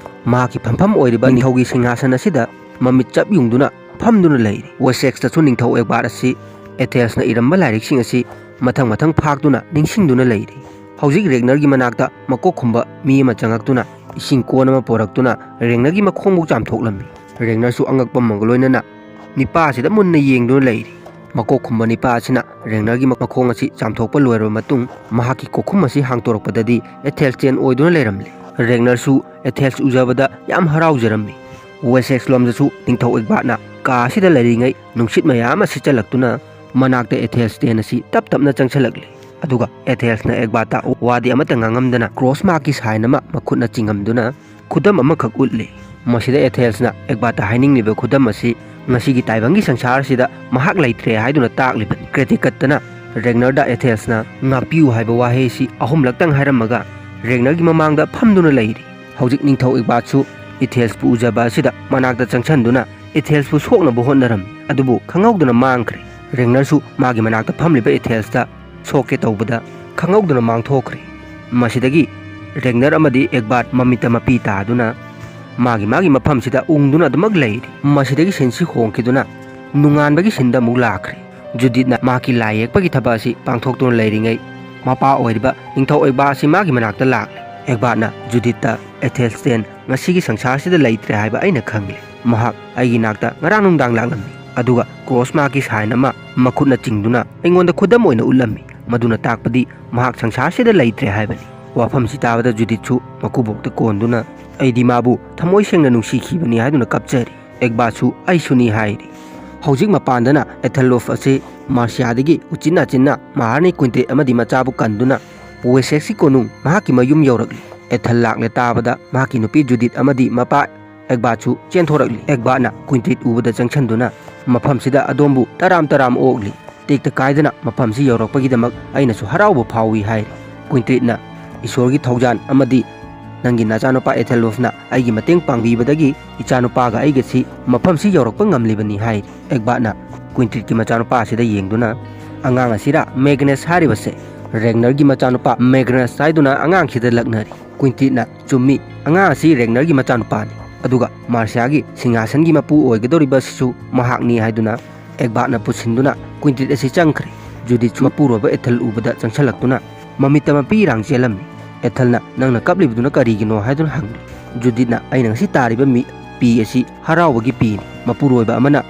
ꯃꯍꯥꯛꯀꯤ ꯐꯝꯐꯝ ꯑꯣꯏꯔꯤꯕ ꯅꯤꯡꯊꯧꯒꯤ ꯁꯤꯡꯍꯥꯁꯟ ꯑꯁꯤꯗ ꯃꯃꯤꯠ ꯆꯞ ꯌꯨꯡꯗꯨꯅ ꯐꯝꯗꯨꯅ ꯂꯩꯔꯤ꯫ ꯋꯦꯁꯦꯛꯁꯇꯁꯨ ꯅꯤꯡꯊꯧ ꯑꯦꯛꯕꯥꯔꯠ ꯑꯁꯤ ꯑꯦꯊꯦꯜꯁꯅ ꯏꯔꯝꯕ ꯂꯥꯏꯔꯤꯛꯁꯤꯡ ꯑꯁꯤ ꯃꯊꯪ ꯃꯊꯪ ꯐꯥꯛꯇꯨꯅ ꯅꯤꯡꯁꯤꯡꯗꯨꯅ ꯂꯩꯔꯤ꯫ ꯍꯧꯖꯤꯛ ꯔꯦꯒꯅꯔꯒꯤ ꯃꯅꯥꯛꯇ ꯃꯀꯣꯛ ꯈꯨꯝꯕ ꯃꯤ ꯑꯃ ꯆꯪꯉꯛꯇꯨꯅ ꯏꯁꯤꯡ ꯀꯣꯟ ꯑꯃ ꯄꯣꯔꯛꯇꯨꯅ ꯔꯦꯒꯅꯔꯒꯤ ꯃꯈꯣꯡꯕꯨ ꯆꯥꯝꯊꯣꯛꯂꯝꯃꯤ꯫ ꯔꯦꯒꯅꯔꯁꯨ ꯑꯉꯛꯄ ꯑꯃꯒ ꯂꯣꯏꯅꯅ ꯅꯤꯄꯥ ꯑꯁꯤꯗ ꯃꯨꯟꯅ ꯌꯦꯡꯗꯨꯅ ꯂꯩꯔꯤ꯫ ꯃꯀꯣꯛ ꯈꯨꯝꯕ ꯅꯤꯄꯥ ꯑꯁꯤꯅ ꯔꯦꯒꯅꯔꯒꯤ ꯃꯈꯣꯡ ꯑꯁꯤ ꯆꯥꯝꯊꯣꯛꯄ ꯂꯣꯏꯔꯕ ꯃꯇꯨꯡ, ꯃꯍꯥꯛꯀꯤ ꯀꯣꯛꯈꯨꯝ ꯑꯁꯤ ꯍꯥꯡꯇꯣꯔꯛꯄꯗꯗꯤ ꯑꯦꯊꯦꯜꯁꯇꯦꯟ ꯑꯣꯏꯗꯨꯅ ꯂꯩꯔꯝꯂꯦ꯫ ꯔꯦꯒꯅꯔꯁꯨ ꯑꯦꯊꯦꯜꯁ ꯎꯖꯕꯗ ꯌꯥꯝ ꯍꯔꯥꯎꯖꯔꯝꯃꯤ꯫ ꯋꯦꯁꯦꯛꯁ ꯂꯣꯝꯗꯁꯨ ꯅꯤꯡꯊꯧ ꯑꯦꯒꯕꯥꯔꯠꯅ ꯀꯥ ꯑꯁꯤꯗ ꯂꯩꯔꯤꯉꯩ ꯅꯨꯡꯁꯤꯠ ꯃꯌꯥꯝ ꯑꯃ ꯁꯤꯠꯆꯜꯂꯛꯇꯨꯅ ꯃꯅꯥꯛꯇ ꯑꯦꯊꯦꯜꯁꯇꯦꯟ ꯑꯁꯤ ꯇꯞ ꯇꯞꯅ ꯆꯪꯁꯤꯜꯂꯛꯂꯤ꯫ ꯑꯗꯨꯒ ꯑꯦꯊꯦꯜꯁꯅ ꯑꯦꯒꯕꯥꯔꯠꯇ ꯋꯥꯗꯤ ꯑꯃꯠꯇ ꯉꯥꯡꯉꯝꯗꯅ ꯀ꯭ꯔꯣꯁ ꯃꯥꯔꯛꯀꯤ ꯁꯥꯏꯟ ꯑꯃ ꯃꯈꯨꯠꯅ ꯆꯤꯡꯉꯝꯗꯨꯅ ꯈꯨꯗꯝ ꯑꯃꯈꯛ ꯎꯠꯂꯤ꯫ ꯃꯁꯤꯗ ꯑꯦꯊꯦꯜꯁꯅ ꯑꯦꯒꯕꯥꯔꯠꯇ ꯍꯥꯏꯅꯤꯡꯂꯤꯕ ꯈꯨꯗꯝ ꯑꯁꯤ ꯉꯁꯤꯒꯤ ꯇꯥꯏꯕꯪꯒꯤ ꯁꯪꯁꯥꯔꯁꯤꯗ ꯃꯍꯥꯛ ꯂꯩꯇ꯭ꯔꯦ ꯍꯥꯏꯗꯨꯅ ꯇꯥꯛꯂꯤꯕꯅꯤ꯫ ꯀ꯭ꯔꯦꯇꯤꯀꯠꯇꯅ ꯔꯦꯒꯅꯔꯗ ꯑꯦꯊꯦꯜꯁꯅ "ꯉꯥꯛꯄꯤꯌꯨ" ꯍꯥꯏꯕ ꯋꯥꯍꯩ ꯑꯁꯤ ꯑꯍꯨꯝꯂꯛꯇꯪ ꯍꯥꯏꯔꯝꯃꯒ ꯔꯦꯒꯅꯔꯒꯤ ꯃꯃꯥꯡꯗ ꯐꯝꯗꯨꯅ ꯂꯩꯔꯤ꯫ ꯍꯧꯖꯤꯛ ꯅꯤꯡꯊꯧ ꯑꯦꯒꯕꯥꯔꯠꯁꯨ ꯑꯦꯊꯦꯜꯁꯄꯨ ꯎꯖꯕ ꯑꯁꯤꯗ ꯃꯅꯥꯛꯇ ꯆꯪꯁꯤꯟꯗꯨꯅ ꯑꯦꯊꯦꯜꯁꯄꯨ ꯁꯣꯛꯅꯕ ꯍꯣꯠꯅꯔꯝꯃꯤ, ꯑꯗꯨꯕꯨ ꯈꯪꯍꯧꯗꯅ ꯃꯥꯡꯈ꯭ꯔꯦ꯫ ꯔꯦꯒꯅꯔꯁꯨ ꯃꯥꯒꯤ ꯃꯅꯥꯛꯇ ꯐꯝꯂꯤꯕ ꯑꯦꯊꯦꯜꯁꯇ ꯁꯣꯛꯀꯦ ꯇꯧꯕꯗ ꯈꯪꯍꯧꯗꯅ ꯃꯥꯡꯊꯣꯛꯈ꯭ꯔꯦ꯫ ꯃꯁꯤꯗꯒꯤ ꯔꯦꯒꯅꯔ ꯑꯃꯗꯤ ꯑꯦꯒꯕꯥꯔꯠ ꯃꯃꯤꯠꯇ ꯃꯄꯤ ꯇꯥꯗꯨꯅ ꯃꯥꯒꯤ ꯃꯥꯒꯤ ꯃꯐꯝꯁꯤꯗ ꯎꯪꯗꯨꯅ ꯑꯗꯨꯃꯛ ꯂꯩꯔꯤ꯫ ꯃꯁꯤꯗꯒꯤ ꯁꯤꯟꯁꯤ ꯍꯣꯡꯈꯤꯗꯨꯅ ꯅꯣꯡꯉꯥꯟꯕꯒꯤ ꯁꯤꯟꯗ ꯑꯃꯨꯛ ꯂꯥꯛꯈ꯭ꯔꯦ꯫ ꯖꯨꯗꯤꯠꯅ ꯃꯍꯥꯛꯀꯤ ꯂꯥꯏ ꯌꯦꯛꯄꯒꯤ ꯊꯕꯛ ꯑꯁꯤ ꯄꯥꯡꯊꯣꯛꯇꯨꯅ ꯂꯩꯔꯤꯉꯩ, ꯃꯄꯥ ꯑꯣꯏꯔꯤꯕ ꯅꯤꯡꯊꯧ ꯑꯦꯒꯕꯥꯔꯠ ꯑꯁꯤ ꯃꯥꯒꯤ ꯃꯅꯥꯛꯇ ꯂꯥꯛꯂꯦ꯫ ꯑꯦꯒꯕꯥꯔꯠꯅ ꯖꯨꯗꯤꯠꯇ "ꯑꯦꯊꯦꯜꯁꯇꯦꯟ ꯉꯁꯤꯒꯤ ꯁꯪꯁꯥꯔꯁꯤꯗ ꯂꯩꯇ꯭ꯔꯦ ꯍꯥꯏꯕ ꯑꯩꯅ ꯈꯪꯂꯦ꯫ ꯃꯍꯥꯛ ꯑꯩꯒꯤ ꯅꯥꯛꯇ ꯉꯔꯥꯡ ꯅꯨꯡꯗꯥꯡ ꯂꯥꯛꯂꯝꯃꯤ, ꯑꯗꯨꯒ ꯀ꯭ꯔꯣꯁ ꯃꯥꯔꯛꯀꯤ ꯁꯥꯏꯟ ꯑꯃ ꯃꯈꯨꯠꯅ ꯆꯤꯡꯗꯨꯅ ꯑꯩꯉꯣꯟꯗ ꯈꯨꯗꯝ ꯑꯣꯏꯅ ꯎꯠꯂꯝꯃꯤ꯫ ꯃꯗꯨꯅ ꯇꯥꯛꯄꯗꯤ ꯃꯍꯥꯛ ꯁꯪꯁꯥꯔꯁꯤꯗ ꯂꯩꯇ꯭ꯔꯦ ꯍꯥꯏꯕꯅꯤ꯫" ꯋꯥꯐꯝꯁꯤ ꯇꯥꯕꯗ ꯖꯨꯗꯤꯠꯁꯨ ꯃꯀꯨꯕꯣꯛꯇ ꯀꯣꯟꯗꯨꯅ "ꯑꯩꯗꯤ ꯃꯥꯕꯨ ꯊꯃꯣꯏ ꯁꯦꯡꯅ ꯅꯨꯡꯁꯤꯈꯤꯕꯅꯤ" ꯍꯥꯏꯗꯨꯅ ꯀꯞꯆꯔꯤ꯫ ꯑꯦꯒꯕꯥꯔꯠꯁꯨ "ꯑꯩꯁꯨꯅꯤ" ꯍꯥꯏꯔꯤ꯫ ꯍꯧꯖꯤꯛ ꯃꯄꯥꯟꯗꯅ ꯑꯦꯊꯦꯜꯂꯣꯐ ꯑꯁꯤ ꯃꯥꯔꯁꯤꯌꯥꯗꯒꯤ ꯎꯆꯤꯟ ꯅꯥꯆꯤꯟꯅ ꯃꯍꯥꯔꯥꯅꯤ ꯀ꯭ꯋꯤꯟꯇ꯭ꯔꯤꯠ ꯑꯃꯗꯤ ꯃꯆꯥꯕꯨ ꯀꯟꯗꯨꯅ ꯋꯦꯁꯦꯛꯁꯀꯤ ꯀꯣꯅꯨꯡ ꯃꯍꯥꯛꯀꯤ ꯃꯌꯨꯝ ꯌꯧꯔꯛꯂꯤ꯫ ꯑꯦꯊꯦꯜ ꯂꯥꯛꯂꯦ ꯇꯥꯕꯗ ꯃꯍꯥꯛꯀꯤ ꯅꯨꯄꯤ ꯖꯨꯗꯤꯠ ꯑꯃꯗꯤ ꯃꯄꯥ ꯑꯦꯒꯕꯥꯔꯠꯁꯨ ꯆꯦꯟꯊꯣꯔꯛꯂꯤ꯫ ꯑꯦꯒꯕꯥꯔꯠꯅ ꯀ꯭ꯋꯤꯟꯇ꯭ꯔꯤꯠ ꯎꯕꯗ ꯆꯪꯁꯤꯟꯗꯨꯅ "ꯃꯐꯝꯁꯤꯗ ꯑꯗꯣꯝꯕꯨ ꯇꯔꯥꯝ ꯇꯔꯥꯝ ꯑꯣꯛꯂꯤ꯫ ꯇꯦꯛꯇ ꯀꯥꯏꯗꯅ ꯃꯐꯝꯁꯤ ꯌꯧꯔꯛꯄꯒꯤꯗꯃꯛ ꯑꯩꯅꯁꯨ ꯍꯔꯥꯎꯕ ꯐꯥꯎꯏ" ꯍꯥꯏꯔꯤ꯫ ꯀ꯭ꯋꯤꯟꯇ꯭ꯔꯤꯠꯅ "ꯏꯁꯣꯔꯒꯤ ꯊꯧꯖꯥꯟ ꯑꯃꯗꯤ ꯅꯪꯒꯤ ꯅꯆꯥꯅꯨꯄꯥ ꯑꯦꯊꯦꯜꯂꯣꯐꯅ ꯑꯩꯒꯤ ꯃꯇꯦꯡ ꯄꯥꯡꯕꯤꯕꯗꯒꯤ ꯏꯆꯥꯅꯨꯄꯥꯒ ꯑꯩꯒꯁꯤ ꯃꯐꯝꯁꯤ ꯌꯧꯔꯛꯄ ꯉꯝꯂꯤꯕꯅꯤ" ꯍꯥꯏꯔꯤ꯫ ꯑꯦꯒꯕꯥꯔꯠꯅ ꯀ꯭ꯋꯤꯟꯇ꯭ꯔꯤꯠꯀꯤ ꯃꯆꯥꯅꯨꯄꯥ ꯑꯁꯤꯗ ꯌꯦꯡꯗꯨꯅ "ꯑꯉꯥꯡ ꯑꯁꯤꯔꯥ ꯃꯦꯒꯅꯁ ꯍꯥꯏꯔꯤꯕꯁꯦ?" ꯔꯦꯒꯅꯔꯒꯤ ꯃꯆꯥꯅꯨꯄꯥ ꯃꯦꯒꯅꯁ ꯍꯥꯏꯗꯨꯅ ꯑꯉꯥꯡꯁꯤꯗ ꯂꯛꯅꯔꯤ꯫ ꯀ꯭ꯋꯤꯟꯇ꯭ꯔꯤꯠꯅ "ꯆꯨꯝꯃꯤ, ꯑꯉꯥꯡ ꯑꯁꯤ ꯔꯦꯒꯅꯔꯒꯤ ꯃꯆꯥꯅꯨꯄꯥꯅꯤ꯫ ꯑꯗꯨꯒ ꯃꯥꯔꯁꯤꯌꯥꯒꯤ ꯁꯤꯡꯍꯥꯁꯟꯒꯤ ꯃꯄꯨ ꯑꯣꯏꯒꯗꯧꯔꯤꯕ ꯑꯁꯤꯁꯨ ꯃꯍꯥꯛꯅꯤ" ꯍꯥꯏꯗꯨꯅ ꯑꯦꯒꯕꯥꯔꯠꯅ ꯄꯨꯁꯤꯟꯗꯨꯅ ꯀ꯭ꯋꯤꯟꯇ꯭ꯔꯤꯠ ꯑꯁꯤ ꯆꯪꯈ꯭ꯔꯦ꯫ ꯖꯨꯗꯤꯠꯁꯨ ꯃꯄꯨꯔꯣꯏꯕ ꯑꯦꯊꯦꯜ ꯎꯕꯗ ꯆꯪꯁꯤꯜꯂꯛꯇꯨꯅ ꯃꯃꯤꯠꯇ ꯃꯄꯤ ꯏꯔꯥꯡ ꯆꯦꯜꯂꯝꯃꯤ꯫ ꯑꯦꯊꯦꯜꯅ "ꯅꯪꯅ ꯀꯞꯂꯤꯕꯗꯨꯅ ꯀꯔꯤꯒꯤꯅꯣ?" ꯍꯥꯏꯗꯨꯅ ꯍꯪꯂꯤ꯫ ꯖꯨꯗꯤꯠꯅ "ꯑꯩꯅ ꯉꯁꯤ ꯇꯥꯔꯤꯕ ꯃꯤ, ꯄꯤ ꯑꯁꯤ ꯍꯔꯥꯎꯕꯒꯤ ꯄꯤꯅꯤ꯫ ꯃꯄꯨꯔꯣꯏꯕ ꯑꯃꯅ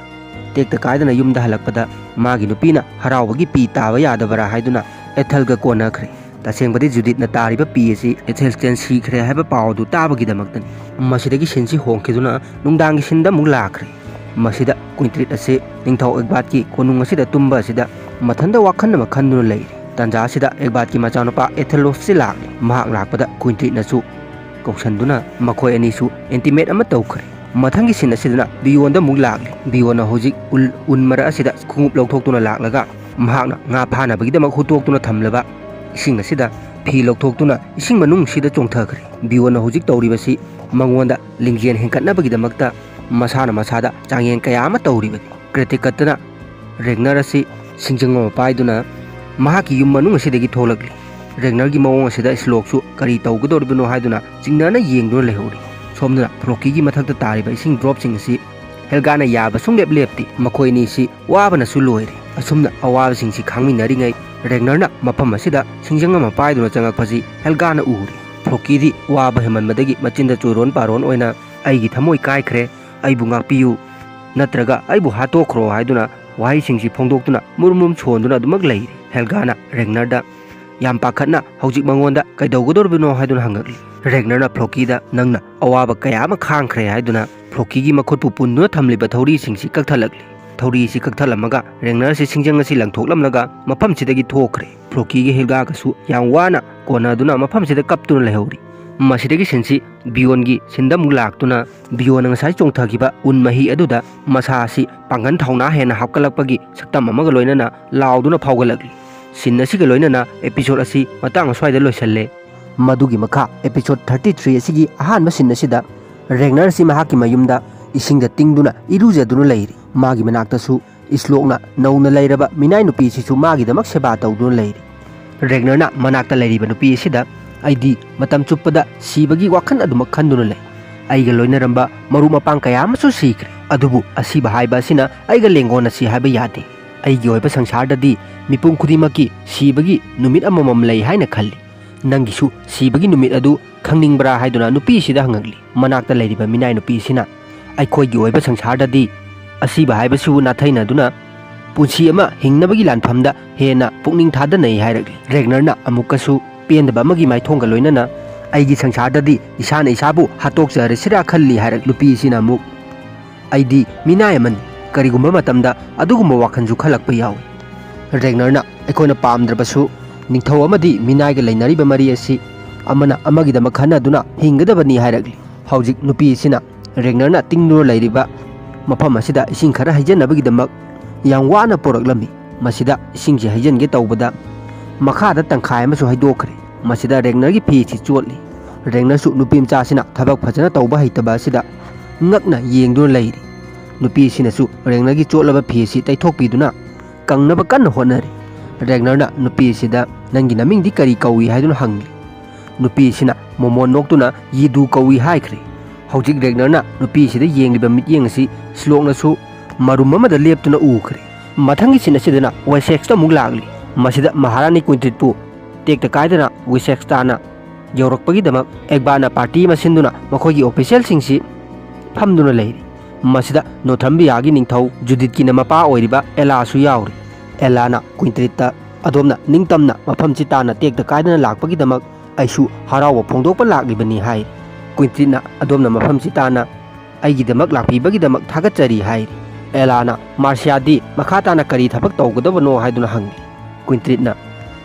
ꯇꯦꯛꯇ ꯀꯥꯏꯗꯅ ꯌꯨꯝꯗ ꯍꯜꯂꯛꯄꯗ ꯃꯥꯒꯤ ꯅꯨꯄꯤꯅ ꯍꯔꯥꯎꯕꯒꯤ ꯄꯤ ꯇꯥꯕ ꯌꯥꯗꯕꯔꯥ ꯍꯥꯏꯗꯨꯅ ꯑꯦꯊꯦꯜꯒ ꯀꯣꯟꯅꯈ꯭ꯔꯦ꯫ ꯇꯁꯦꯡꯕꯗꯤ ꯖꯨꯗꯤꯠꯅ ꯇꯥꯔꯤꯕ ꯄꯤ ꯑꯁꯤ ꯑꯦꯊꯦꯜꯁꯇꯦꯟ ꯁꯤꯈ꯭ꯔꯦ ꯍꯥꯏꯕ ꯄꯥꯎ ꯑꯗꯨ ꯇꯥꯕꯒꯤꯗꯃꯛꯇꯅꯤ꯫ ꯃꯁꯤꯗꯒꯤ ꯁꯤꯟꯁꯤ ꯍꯣꯡꯈꯤꯗꯨꯅ ꯅꯨꯡꯗꯥꯡꯒꯤ ꯁꯤꯟꯗ ꯑꯃꯨꯛ ꯂꯥꯛꯈ꯭ꯔꯦ꯫ ꯃꯁꯤꯗ ꯀꯨꯏꯟꯇ꯭ꯔꯤꯠ ꯑꯁꯤ ꯅꯤꯡꯊꯧ ꯑꯦꯒꯕꯥꯠꯀꯤ ꯀꯣꯅꯨꯡ ꯑꯁꯤꯗ ꯇꯨꯝꯕ ꯑꯁꯤꯗ ꯃꯊꯟꯇ ꯋꯥꯈꯜ ꯑꯃ ꯈꯟꯗꯨꯅ ꯂꯩꯔꯤ꯫ ꯇꯥꯟꯖꯥ ꯑꯁꯤꯗ ꯑꯦꯒꯕꯥꯠꯀꯤ ꯃꯆꯥꯅꯨꯄꯥ ꯑꯦꯊꯦꯂꯣꯐꯁꯤ ꯂꯥꯛꯂꯤ꯫ ꯃꯍꯥꯛ ꯂꯥꯛꯄꯗ ꯀꯨꯏꯟꯇ꯭ꯔꯤꯠꯅꯁꯨ ꯀꯧꯁꯟꯗꯨꯅ ꯃꯈꯣꯏ ꯑꯅꯤꯁꯨ ꯏꯟꯇꯤꯃꯦꯠ ꯑꯃ ꯇꯧꯈ꯭ꯔꯦ꯫ ꯃꯊꯪꯒꯤ ꯁꯤꯟ ꯑꯁꯤꯗꯅ ꯕꯤꯌꯣꯟꯗ ꯑꯃꯨꯛ ꯂꯥꯛꯂꯤ꯫ ꯕꯤꯌꯣꯟꯅ ꯍꯧꯖꯤꯛ ꯎꯜ, ꯎꯟ ꯃꯔꯛ ꯑꯁꯤꯗ ꯈꯣꯡꯎꯞ ꯂꯧꯊꯣꯛꯇꯨꯅ ꯂꯥꯛꯂꯒ ꯃꯍꯥꯛꯅ ꯉꯥ ꯐꯥꯅꯕꯒꯤꯗꯃꯛ ꯍꯨꯠꯇꯣꯛꯇꯨꯅ ꯊꯝꯂꯕ ꯏꯁꯤꯡ ꯑꯁꯤꯗ ꯐꯤ ꯂꯧꯊꯣꯛꯇꯨꯅ ꯏꯁꯤꯡ ꯃꯅꯨꯡꯁꯤꯗ ꯆꯣꯡꯊꯈ꯭ꯔꯦ꯫ ꯕꯤꯌꯣꯟꯅ ꯍꯧꯖꯤꯛ ꯇꯧꯔꯤꯕꯁꯤ ꯃꯉꯣꯟꯗ ꯂꯤꯡꯖꯦꯜ ꯍꯦꯟꯒꯠꯅꯕꯒꯤꯗꯃꯛꯇ ꯃꯁꯥꯅ ꯃꯁꯥꯗ ꯆꯥꯡꯌꯦꯡ ꯀꯌꯥ ꯑꯃ ꯇꯧꯔꯤꯕꯅꯤ꯫ ꯀ꯭ꯔꯦꯇꯤꯀꯠꯇꯅ ꯔꯦꯒꯅꯔ ꯑꯁꯤ ꯁꯤꯡꯖꯪ ꯑꯃ ꯄꯥꯏꯗꯨꯅ ꯃꯍꯥꯛꯀꯤ ꯌꯨꯝ ꯃꯅꯨꯡ ꯑꯁꯤꯗꯒꯤ ꯊꯣꯛꯂꯛꯂꯤ꯫ ꯔꯦꯒꯅꯔꯒꯤ ꯃꯑꯣꯡ ꯑꯁꯤꯗ ꯁ꯭ꯂꯣꯛꯁꯨ ꯀꯔꯤ ꯇꯧꯒꯗꯧꯔꯤꯕꯅꯣ ꯍꯥꯏꯗꯨꯅ ꯆꯤꯡꯅꯅ ꯌꯦꯡꯗꯨꯅ ꯂꯩꯍꯧꯔꯤ꯫ ꯁꯣꯝꯗꯅ ꯐ꯭ꯔꯣꯀꯤꯒꯤ ꯃꯊꯛꯇ ꯇꯥꯔꯤꯕ ꯏꯁꯤꯡ ꯗ꯭ꯔꯣꯞꯁꯤꯡ ꯑꯁꯤ ꯍꯦꯜꯒꯥꯅ ꯌꯥꯕ ꯁꯨꯡꯂꯦꯞ ꯂꯦꯞꯇꯦ꯫ ꯃꯈꯣꯏ ꯑꯅꯤꯁꯤ ꯋꯥꯕꯅꯁꯨ ꯂꯣꯏꯔꯦ꯫ ꯑꯁꯨꯝꯅ ꯑꯋꯥꯕꯁꯤꯡꯁꯤ ꯈꯥꯡꯃꯤꯟꯅꯔꯤꯉꯩ ꯔꯦꯒꯅꯔꯅ ꯃꯐꯝ ꯑꯁꯤꯗ ꯁꯤꯡꯖꯪ ꯑꯃ ꯄꯥꯏꯗꯨꯅ ꯆꯪꯉꯛꯄꯁꯤ ꯍꯦꯜꯒꯥꯅ ꯎꯔꯦ꯫ ꯐ꯭ꯔꯣꯀꯤꯗꯤ ꯋꯥꯕ ꯍꯦꯟꯃꯟꯕꯗꯒꯤ ꯃꯆꯤꯟꯗ ꯆꯣꯏꯔꯣꯟ ꯄꯥꯔꯣꯟ ꯑꯣꯏꯅ "ꯑꯩꯒꯤ ꯊꯃꯣꯏ ꯀꯥꯏꯈ꯭ꯔꯦ, ꯑꯩꯕꯨ ꯉꯥꯛꯄꯤꯌꯨ, ꯅꯠꯇ꯭ꯔꯒ ꯑꯩꯕꯨ ꯍꯥꯠꯇꯣꯛꯈ꯭ꯔꯣ" ꯍꯥꯏꯗꯨꯅ ꯋꯥꯍꯩꯁꯤꯡꯁꯤ ꯐꯣꯡꯗꯣꯛꯇꯨꯅ ꯃꯨꯔꯨꯝ ꯃꯨꯔꯨꯝ ꯁꯣꯟꯗꯨꯅ ꯑꯗꯨꯃꯛ ꯂꯩꯔꯤ꯫ ꯍꯦꯜꯒꯥꯅ ꯔꯦꯒꯅꯔꯗ ꯌꯥꯝ ꯄꯥꯈꯠꯅ ꯍꯧꯖꯤꯛ ꯃꯉꯣꯟꯗ ꯀꯩꯗꯧꯒꯗꯧꯔꯤꯕꯅꯣ ꯍꯥꯏꯗꯨꯅ ꯍꯪꯉꯛꯂꯤ꯫ ꯔꯦꯒꯅꯔꯅ ꯐ꯭ꯔꯣꯀꯤꯗ "ꯅꯪꯅ ꯑꯋꯥꯕ ꯀꯌꯥ ꯑꯃ ꯈꯥꯡꯈ꯭ꯔꯦ" ꯍꯥꯏꯗꯨꯅ ꯐ꯭ꯔꯣꯀꯤꯒꯤ ꯃꯈꯨꯠꯄꯨ ꯄꯨꯟꯗꯨꯅ ꯊꯝꯂꯤꯕ ꯊꯧꯔꯤꯁꯤꯡꯁꯤ ꯀꯛꯊꯠꯂꯛꯂꯤ꯫ ꯊꯧꯔꯤ ꯑꯁꯤ ꯀꯛꯊꯠꯂꯝꯃꯒ ꯔꯦꯒꯅꯔ ꯑꯁꯤ ꯁꯤꯡꯖꯪ ꯑꯁꯤ ꯂꯪꯊꯣꯛꯂꯝꯂꯒ ꯃꯐꯝꯁꯤꯗꯒꯤ ꯊꯣꯛꯈ꯭ꯔꯦ꯫ ꯐ꯭ꯔꯣꯀꯤꯒ ꯍꯦꯜꯒꯥꯒꯁꯨ ꯌꯥꯝ ꯋꯥꯅ ꯀꯣꯟꯅꯗꯨꯅ ꯃꯐꯝꯁꯤꯗ ꯀꯞꯇꯨꯅ ꯂꯩꯍꯧꯔꯤ꯫ ꯃꯁꯤꯗꯒꯤ ꯁꯤꯟꯁꯤ ꯕꯤꯌꯣꯟꯒꯤ ꯁꯤꯟꯗ ꯑꯃꯨꯛ ꯂꯥꯛꯇꯨꯅ ꯕꯤꯌꯣꯟꯅ ꯉꯁꯥꯏ ꯆꯣꯡꯊꯈꯤꯕ ꯎꯟ ꯃꯍꯤ ꯑꯗꯨꯗ ꯃꯁꯥ ꯑꯁꯤ ꯄꯥꯡꯒꯜ ꯊꯧꯅꯥ ꯍꯦꯟꯅ ꯍꯥꯞꯀꯠꯂꯛꯄꯒꯤ ꯁꯛꯇꯝ ꯑꯃꯒ ꯂꯣꯏꯅꯅ ꯂꯥꯎꯗꯨꯅ ꯐꯥꯎꯒꯠꯂꯛꯂꯤ꯫ ꯁꯤꯟ ꯑꯁꯤꯒ ꯂꯣꯏꯅꯅ ꯑꯦꯄꯤꯁꯣꯗ ꯑꯁꯤ ꯃꯇꯥꯡ ꯑꯁ꯭ꯋꯥꯏꯗ ꯂꯣꯏꯁꯤꯜꯂꯦ꯫ ꯃꯗꯨꯒꯤ ꯃꯈꯥ ꯑꯦꯄꯤꯁꯣꯗ ꯊꯥꯔꯇꯤ ꯊ꯭ꯔꯤ ꯑꯁꯤꯒꯤ ꯑꯍꯥꯟꯕ ꯁꯤꯟ ꯑꯁꯤꯗ ꯔꯦꯒꯅꯔ ꯑꯁꯤ ꯃꯍꯥꯛꯀꯤ ꯃꯌꯨꯝꯗ ꯏꯁꯤꯡꯗ ꯇꯤꯡꯗꯨꯅ ꯏꯔꯨꯖꯗꯨꯅ ꯂꯩꯔꯤ꯫ ꯃꯥꯒꯤ ꯃꯅꯥꯛꯇꯁꯨ ꯁ꯭ꯂꯣꯛꯅ ꯅꯧꯅ ꯂꯩꯔꯕ ꯃꯤꯅꯥꯏ ꯅꯨꯄꯤ ꯑꯁꯤꯁꯨ ꯃꯥꯒꯤꯗꯃꯛ ꯁꯦꯕꯥ ꯇꯧꯗꯨꯅ ꯂꯩꯔꯤ꯫ ꯔꯦꯒꯅꯔꯅ ꯃꯅꯥꯛꯇ ꯂꯩꯔꯤꯕ ꯅꯨꯄꯤ ꯑꯁꯤꯗ "ꯑꯩꯗꯤ ꯃꯇꯝ ꯆꯨꯞꯄꯗ ꯁꯤꯕꯒꯤ ꯋꯥꯈꯜ ꯑꯗꯨꯃꯛ ꯈꯟꯗꯨꯅ ꯂꯩ꯫ ꯑꯩꯒ ꯂꯣꯏꯅꯔꯝꯕ ꯃꯔꯨꯞ ꯃꯄꯥꯡ ꯀꯌꯥ ꯑꯃꯁꯨ ꯁꯤꯈ꯭ꯔꯦ, ꯑꯗꯨꯕꯨ ꯑꯁꯤꯕ ꯍꯥꯏꯕ ꯑꯁꯤꯅ ꯑꯩꯒ ꯂꯦꯡꯒꯣꯟꯅꯁꯤ ꯍꯥꯏꯕ ꯌꯥꯗꯦ꯫ ꯑꯩꯒꯤ ꯑꯣꯏꯕ ꯁꯪꯁꯥꯔꯗꯗꯤ ꯃꯤꯄꯨꯝ ꯈꯨꯗꯤꯡꯃꯛꯀꯤ ꯁꯤꯕꯒꯤ ꯅꯨꯃꯤꯠ ꯑꯃꯃꯝ ꯂꯩ ꯍꯥꯏꯅ ꯈꯜꯂꯤ꯫ ꯅꯪꯒꯤꯁꯨ ꯁꯤꯕꯒꯤ ꯅꯨꯃꯤꯠ ꯑꯗꯨ ꯈꯪꯅꯤꯡꯕ꯭ꯔꯥ?" ꯍꯥꯏꯗꯨꯅ ꯅꯨꯄꯤ ꯑꯁꯤꯗ ꯍꯪꯉꯛꯂꯤ꯫ ꯃꯅꯥꯛꯇ ꯂꯩꯔꯤꯕ ꯃꯤꯅꯥꯏ ꯅꯨꯄꯤ ꯑꯁꯤꯅ "ꯑꯩꯈꯣꯏꯒꯤ ꯑꯣꯏꯕ ꯁꯪꯁꯥꯔꯗꯗꯤ ꯑꯁꯤꯕ ꯍꯥꯏꯕꯁꯤꯕꯨ ꯅꯥꯊꯩꯅꯗꯨꯅ ꯄꯨꯟꯁꯤ ꯑꯃ ꯍꯤꯡꯅꯕꯒꯤ ꯂꯥꯟꯐꯝꯗ ꯍꯦꯟꯅ ꯄꯨꯛꯅꯤꯡ ꯊꯥꯗꯅꯩ ꯍꯥꯏꯔꯛꯂꯤ꯫ ꯔꯦꯒꯅꯔꯅ ꯑꯃꯨꯛꯀꯁꯨ ꯄꯦꯟꯗꯕ ꯑꯃꯒꯤ ꯃꯥꯏꯊꯣꯡꯒ ꯂꯣꯏꯅꯅ, "ꯑꯩꯒꯤ ꯁꯪꯁꯥꯔꯗꯗꯤ ꯏꯁꯥꯅ ꯏꯁꯥꯕꯨ ꯍꯥꯠꯇꯣꯛꯆꯔꯁꯤꯔꯥ ꯈꯜꯂꯤ" ꯍꯥꯏꯔꯛ꯫ ꯅꯨꯄꯤ ꯑꯁꯤꯅ ꯑꯃꯨꯛ, "ꯑꯩꯗꯤ ꯃꯤꯅꯥꯏ ꯑꯃꯅꯤ, ꯀꯔꯤꯒꯨꯝꯕ ꯃꯇꯝꯗ ꯑꯗꯨꯒꯨꯝꯕ ꯋꯥꯈꯜꯁꯨ ꯈꯜꯂꯛꯄ ꯌꯥꯎꯏ꯫" ꯔꯦꯒꯅꯔꯅ, "ꯑꯩꯈꯣꯏꯅ ꯄꯥꯝꯗ꯭ꯔꯕꯁꯨ ꯅꯤꯡꯊꯧ ꯑꯃꯗꯤ ꯃꯤꯅꯥꯏꯒ ꯂꯩꯅꯔꯤꯕ ꯃꯔꯤ ꯑꯁꯤ ꯑꯃꯅ ꯑꯃꯒꯤꯗꯃꯛ ꯈꯟꯅꯗꯨꯅ ꯍꯤꯡꯒꯗꯕꯅꯤ" ꯍꯥꯏꯔꯛꯂꯤ꯫ ꯍꯧꯖꯤꯛ ꯅꯨꯄꯤ ꯑꯁꯤꯅ ꯔꯦꯒꯅꯔꯅ ꯇꯤꯡꯗꯨꯅ ꯂꯩꯔꯤꯕ ꯃꯐꯝ ꯑꯁꯤꯗ ꯏꯁꯤꯡ ꯈꯔ ꯍꯩꯖꯤꯟꯅꯕꯒꯤꯗꯃꯛ ꯌꯥꯝ ꯋꯥꯅ ꯄꯨꯔꯛꯂꯝꯃꯤ꯫ ꯃꯁꯤꯗ ꯏꯁꯤꯡꯁꯤ ꯍꯩꯖꯤꯟꯒꯦ ꯇꯧꯕꯗ ꯃꯈꯥꯗ ꯇꯪꯈꯥꯏ ꯑꯃꯁꯨ ꯍꯩꯗꯣꯛꯈ꯭ꯔꯦ꯫ ꯃꯁꯤꯗ ꯔꯦꯒꯅꯔꯒꯤ ꯐꯤ ꯑꯁꯤ ꯆꯣꯠꯂꯤ꯫ ꯔꯦꯒꯅꯔꯁꯨ ꯅꯨꯄꯤ ꯃꯆꯥ ꯑꯁꯤꯅ ꯊꯕꯛ ꯐꯖꯅ ꯇꯧꯕ ꯍꯩꯇꯕ ꯑꯁꯤꯗ ꯉꯛꯅ ꯌꯦꯡꯗꯨꯅ ꯂꯩꯔꯤ꯫ ꯅꯨꯄꯤ ꯑꯁꯤꯅꯁꯨ ꯔꯦꯒꯅꯔꯒꯤ ꯆꯣꯠꯂꯕ ꯐꯤ ꯑꯁꯤ ꯇꯩꯊꯣꯛꯄꯤꯗꯨꯅ ꯀꯪꯅꯕ ꯀꯟꯅ ꯍꯣꯠꯅꯔꯤ꯫ ꯔꯦꯒꯅꯔꯅ ꯅꯨꯄꯤ ꯑꯁꯤꯗ, "ꯅꯪꯒꯤ ꯅꯃꯤꯡꯗꯤ ꯀꯔꯤ ꯀꯧꯏ?" ꯍꯥꯏꯗꯨꯅ ꯍꯪꯂꯤ꯫ ꯅꯨꯄꯤ ꯑꯁꯤꯅ ꯃꯣꯃꯣꯟ ꯅꯣꯛꯇꯨꯅ "ꯌꯤꯗꯨ ꯀꯧꯏ" ꯍꯥꯏꯈ꯭ꯔꯦ꯫ ꯍꯧꯖꯤꯛ ꯔꯦꯒꯅꯔꯅ ꯅꯨꯄꯤ ꯑꯁꯤꯗ ꯌꯦꯡꯂꯤꯕ ꯃꯤꯠꯌꯦꯡ ꯑꯁꯤ ꯁ꯭ꯂꯣꯛꯅꯁꯨ ꯃꯔꯨꯝ ꯑꯃꯗ ꯂꯦꯞꯇꯨꯅ ꯎꯈ꯭ꯔꯦ꯫ ꯃꯊꯪꯒꯤ ꯁꯤꯟ ꯑꯁꯤꯗꯅ ꯋꯦꯁꯦꯛꯁꯇ ꯑꯃꯨꯛ ꯂꯥꯛꯂꯤ꯫ ꯃꯁꯤꯗ ꯃꯍꯥꯔꯥꯅꯤ ꯀ꯭ꯋꯤꯟꯇ꯭ꯔꯤꯠꯄꯨ ꯇꯦꯛꯇ ꯀꯥꯏꯗꯅ ꯋꯦꯁꯦꯛꯁ ꯇꯥꯅ ꯌꯧꯔꯛꯄꯒꯤꯗꯃꯛ ꯑꯦꯛꯕꯥꯔꯅ ꯄꯥꯔꯇꯤ ꯑꯃ ꯁꯤꯟꯗꯨꯅ ꯃꯈꯣꯏꯒꯤ ꯑꯣꯐꯤꯁꯤꯌꯦꯜꯁꯤꯡꯁꯤ ꯐꯝꯗꯨꯅ ꯂꯩꯔꯤ꯫ ꯃꯁꯤꯗ ꯅꯣꯊꯝꯕꯤꯌꯥꯒꯤ ꯅꯤꯡꯊꯧ ꯖꯨꯗꯤꯠꯀꯤꯅ ꯃꯄꯥ ꯑꯣꯏꯔꯤꯕ ꯑꯦꯂꯥꯁꯨ ꯌꯥꯎꯔꯤ꯫ ꯑꯦꯂꯥꯅ ꯀ꯭ꯋꯤꯟꯇ꯭ꯔꯤꯠꯇ, "ꯑꯗꯣꯝꯅ ꯅꯤꯡꯇꯝꯅ ꯃꯐꯝꯁꯤ ꯇꯥꯟꯅ ꯇꯦꯛꯇ ꯀꯥꯏꯗꯅ ꯂꯥꯛꯄꯒꯤꯗꯃꯛ ꯑꯩꯁꯨ ꯍꯔꯥꯎꯕ ꯐꯣꯡꯗꯣꯛꯄ ꯂꯥꯛꯂꯤꯕꯅꯤ" ꯍꯥꯏꯔꯤ꯫ ꯀ꯭ꯋꯤꯟꯇ꯭ꯔꯤꯠꯅ, "ꯑꯗꯣꯝꯅ ꯃꯐꯝꯁꯤ ꯇꯥꯟꯅ ꯑꯩꯒꯤꯗꯃꯛ ꯂꯥꯛꯄꯤꯕꯒꯤꯗꯃꯛ ꯊꯥꯒꯠꯆꯔꯤ" ꯍꯥꯏꯔꯤ꯫ ꯑꯦꯂꯥꯅ, "ꯃꯥꯔꯁꯤꯌꯥꯗꯤ ꯃꯈꯥ ꯇꯥꯅ ꯀꯔꯤ ꯊꯕꯛ ꯇꯧꯒꯗꯕꯅꯣ?" ꯍꯥꯏꯗꯨꯅ ꯍꯪꯂꯤ꯫ ꯀ꯭ꯋꯤꯟꯇ꯭ꯔꯤꯠꯅ,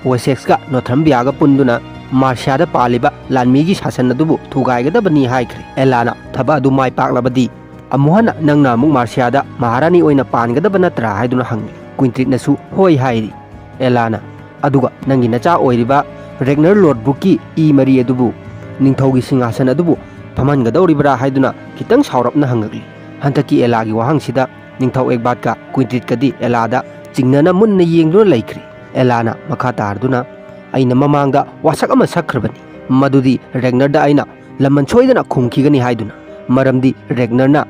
"ꯋꯦꯁꯦꯛꯁꯀ ꯅꯣꯊ꯭ꯔꯝꯕꯤꯌꯥꯒ ꯄꯨꯟꯗꯨꯅ ꯃꯥꯔꯁꯤꯌꯥꯗ ꯄꯥꯜꯂꯤꯕ ꯂꯥꯟꯃꯤꯒꯤ ꯁꯥꯁꯟ ꯑꯗꯨꯕꯨ ꯊꯨꯒꯥꯏꯒꯗꯕꯅꯤ" ꯍꯥꯏꯈ꯭ꯔꯦ꯫ ꯑꯦꯂꯥꯅ, "ꯊꯕꯛ ꯑꯗꯨ ꯃꯥꯏ ꯄꯥꯛꯂꯕꯗꯤ ꯑꯃꯨꯛ ꯍꯟꯅ ꯅꯪꯅ ꯑꯃꯨꯛ ꯃꯥꯔꯁꯤꯌꯥꯗ ꯃꯍꯥꯔꯥꯅꯤ ꯑꯣꯏꯅ ꯄꯥꯟꯒꯗꯕ ꯅꯠꯇ꯭ꯔꯥ?" ꯍꯥꯏꯗꯨꯅ ꯍꯪꯂꯤ꯫ ꯀ꯭ꯋꯤꯟꯇ꯭ꯔꯤꯠꯅꯁꯨ, "ꯍꯣꯏ" ꯍꯥꯏꯔꯤ꯫ ꯑꯦꯂꯥꯅ, "ꯑꯗꯨꯒ ꯅꯪꯒꯤ ꯅꯆꯥ ꯑꯣꯏꯔꯤꯕ ꯔꯦꯒꯅꯔ ꯂꯣꯔꯗ ꯕ꯭ꯔꯨꯛꯀꯤ ꯏ ꯃꯔꯤ ꯑꯗꯨꯕꯨ ꯅꯤꯡꯊꯧꯒꯤ ꯁꯤꯡꯍꯥꯁꯟ ꯑꯗꯨꯕꯨ ꯐꯝꯍꯟꯒꯗꯧꯔꯤꯕ꯭ꯔꯥ?" ꯍꯥꯏꯗꯨꯅ ꯈꯤꯇꯪ ꯁꯥꯎꯔꯞꯅ ꯍꯪꯉꯛꯂꯤ꯫ ꯍꯟꯗꯛꯀꯤ ꯑꯦꯂꯥꯒꯤ ꯋꯥꯍꯪꯁꯤꯗ ꯅꯤꯡꯊꯧ ꯑꯦꯛꯕꯥꯠꯀ ꯀ꯭ꯋꯤꯟꯇ꯭ꯔꯤꯠꯀꯗꯤ ꯑꯦꯂꯥꯗ ꯆꯤꯡꯅꯅ ꯃꯨꯟꯅ ꯌꯦꯡꯗꯨꯅ ꯂꯩꯈ꯭ꯔꯦ꯫ ꯑꯦꯂꯥꯅ ꯃꯈꯥ ꯇꯥꯔꯗꯨꯅ, "ꯑꯩꯅ ꯃꯃꯥꯡꯗ ꯋꯥꯁꯛ ꯑꯃ ꯁꯛꯈ꯭ꯔꯕꯅꯤ, ꯃꯗꯨꯗꯤ ꯔꯦꯒꯅꯔꯗ ꯑꯩꯅ ꯂꯃꯟ ꯁꯣꯏꯗꯅ ꯈꯨꯝꯈꯤꯒꯅꯤ ꯍꯥꯏꯗꯨꯅ, ꯃꯔꯝꯗꯤ ꯔꯦꯒꯅꯔꯅ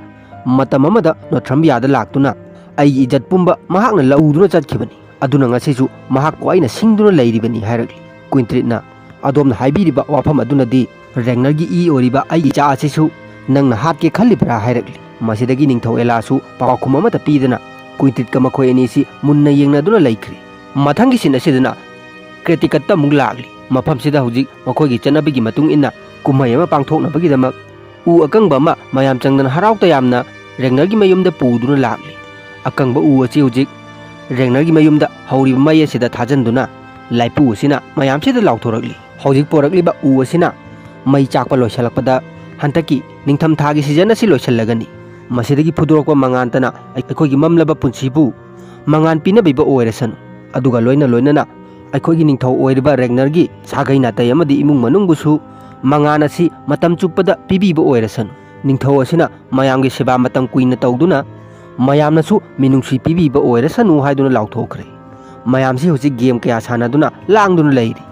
ꯃꯇꯝ ꯑꯃꯗ ꯅꯣꯊ꯭ꯔꯝꯕꯤꯌꯥꯗ ꯂꯥꯛꯇꯨꯅ ꯑꯩꯒꯤ ꯏꯖꯠ ꯄꯨꯝꯕ ꯃꯍꯥꯛꯅ ꯂꯧꯗꯨꯅ ꯆꯠꯈꯤꯕꯅꯤ꯫ ꯑꯗꯨꯅ ꯉꯁꯤꯁꯨ ꯃꯍꯥꯛꯄꯨ ꯑꯩꯅ ꯁꯤꯡꯗꯨꯅ ꯂꯩꯔꯤꯕꯅꯤ" ꯍꯥꯏꯔꯛꯂꯤ꯫ ꯀ꯭ꯋꯤꯟꯇ꯭ꯔꯤꯠꯅ, "ꯑꯗꯣꯝꯅ ꯍꯥꯏꯕꯤꯔꯤꯕ ꯋꯥꯐꯝ ꯑꯗꯨꯅꯗꯤ ꯔꯦꯒꯅꯔꯒꯤ ꯏ ꯑꯣꯏꯔꯤꯕ ꯑꯩꯒꯤ ꯏꯆꯥ ꯑꯁꯤꯁꯨ ꯅꯪꯅ ꯍꯥꯠꯀꯦ ꯈꯜꯂꯤꯕ꯭ꯔꯥ?" ꯍꯥꯏꯔꯛꯂꯤ꯫ ꯃꯁꯤꯗꯒꯤ ꯅꯤꯡꯊꯧ ꯑꯦꯂꯥꯁꯨ ꯄꯥꯎꯈꯨꯝ ꯑꯃꯠꯇ ꯄꯤꯗꯅ ꯀ꯭ꯋꯤꯟꯇꯤꯠꯀ ꯃꯈꯣꯏ ꯑꯅꯤꯁꯤ ꯃꯨꯟꯅ ꯌꯦꯡꯅꯗꯨꯅ ꯂꯩꯈ꯭ꯔꯦ꯫ ꯃꯊꯪꯒꯤ ꯁꯤꯟ ꯑꯁꯤꯗꯅ ꯀ꯭ꯔꯦꯇꯤꯀꯠꯇ ꯑꯃꯨꯛ ꯂꯥꯛꯂꯤ꯫ ꯃꯐꯝꯁꯤꯗ ꯍꯧꯖꯤꯛ ꯃꯈꯣꯏꯒꯤ ꯆꯠꯅꯕꯤꯒꯤ ꯃꯇꯨꯡ ꯏꯟꯅ ꯀꯨꯝꯍꯩ ꯑꯃ ꯄꯥꯡꯊꯣꯛꯅꯕꯒꯤꯗꯃꯛ ꯎ ꯑꯀꯪꯕ ꯑꯃ ꯃꯌꯥꯝ ꯆꯪꯗꯅ ꯍꯔꯥꯎ ꯇꯌꯥꯝꯅ ꯔꯦꯒꯅꯔꯒꯤ ꯃꯌꯨꯝꯗ ꯄꯨꯗꯨꯅ ꯂꯥꯛꯂꯤ꯫ ꯑꯀꯪꯕ ꯎ ꯑꯁꯤ ꯍꯧꯖꯤꯛ ꯔꯦꯒꯅꯔꯒꯤ ꯃꯌꯨꯝꯗ ꯍꯧꯔꯤꯕ ꯃꯩ ꯑꯁꯤꯗ ꯊꯥꯖꯤꯟꯗꯨꯅ ꯂꯥꯏꯄꯨ ꯑꯁꯤꯅ ꯃꯌꯥꯝꯁꯤꯗ ꯂꯥꯎꯊꯣꯔꯛꯂꯤ꯫ ꯍꯧꯖꯤꯛ ꯄꯣꯔꯛꯂꯤꯕ ꯎ ꯑꯁꯤꯅ ꯃꯩ ꯆꯥꯛꯄ ꯂꯣꯏꯁꯤꯜꯂꯛꯄꯗ ꯍꯟꯗꯛꯀꯤ ꯅꯤꯡꯊꯝꯊꯥꯒꯤ ꯁꯤꯖꯟ ꯑꯁꯤ ꯂꯣꯏꯁꯤꯜꯂꯒꯅꯤ꯫ ꯃꯁꯤꯗꯒꯤ ꯐꯨꯗꯣꯔꯛꯄ ꯃꯉꯥꯟꯇꯅ ꯑꯩꯈꯣꯏꯒꯤ ꯃꯝꯂꯕ ꯄꯨꯟꯁꯤꯕꯨ ꯃꯉꯥꯟ ꯄꯤꯅꯕꯤꯕ ꯑꯣꯏꯔꯁꯅꯨ꯫ ꯑꯗꯨꯒ ꯂꯣꯏꯅ ꯂꯣꯏꯅꯅ ꯑꯩꯈꯣꯏꯒꯤ ꯅꯤꯡꯊꯧ ꯑꯣꯏꯔꯤꯕ ꯔꯦꯒꯅꯔꯒꯤ ꯁꯥꯒꯩ ꯅꯥꯇꯩ ꯑꯃꯗꯤ ꯏꯃꯨꯡ ꯃꯅꯨꯡꯕꯨꯁꯨ ꯃꯉꯥꯟ ꯑꯁꯤ ꯃꯇꯝ ꯆꯨꯞꯄꯗ ꯄꯤꯕꯤꯕ ꯑꯣꯏꯔꯁꯅꯨ꯫ ꯅꯤꯡꯊꯧ ꯑꯁꯤꯅ ꯃꯌꯥꯝꯒꯤ ꯁꯦꯕꯥ ꯃꯇꯝ ꯀꯨꯏꯅ ꯇꯧꯗꯨꯅ ꯃꯌꯥꯝꯅꯁꯨ ꯃꯤꯅꯨꯡꯁꯤ ꯄꯤꯕꯤꯕ ꯑꯣꯏꯔꯁꯅꯨ ꯍꯥꯏꯗꯨꯅ ꯂꯥꯎꯊꯣꯛꯈ꯭ꯔꯦ꯫ ꯃꯌꯥꯝꯁꯤ ꯍꯧꯖꯤꯛ ꯒꯦꯝ ꯀꯌꯥ ꯁꯥꯟꯅꯗꯨꯅ ꯂꯥꯡꯗꯨꯅ ꯂꯩꯔꯤ꯫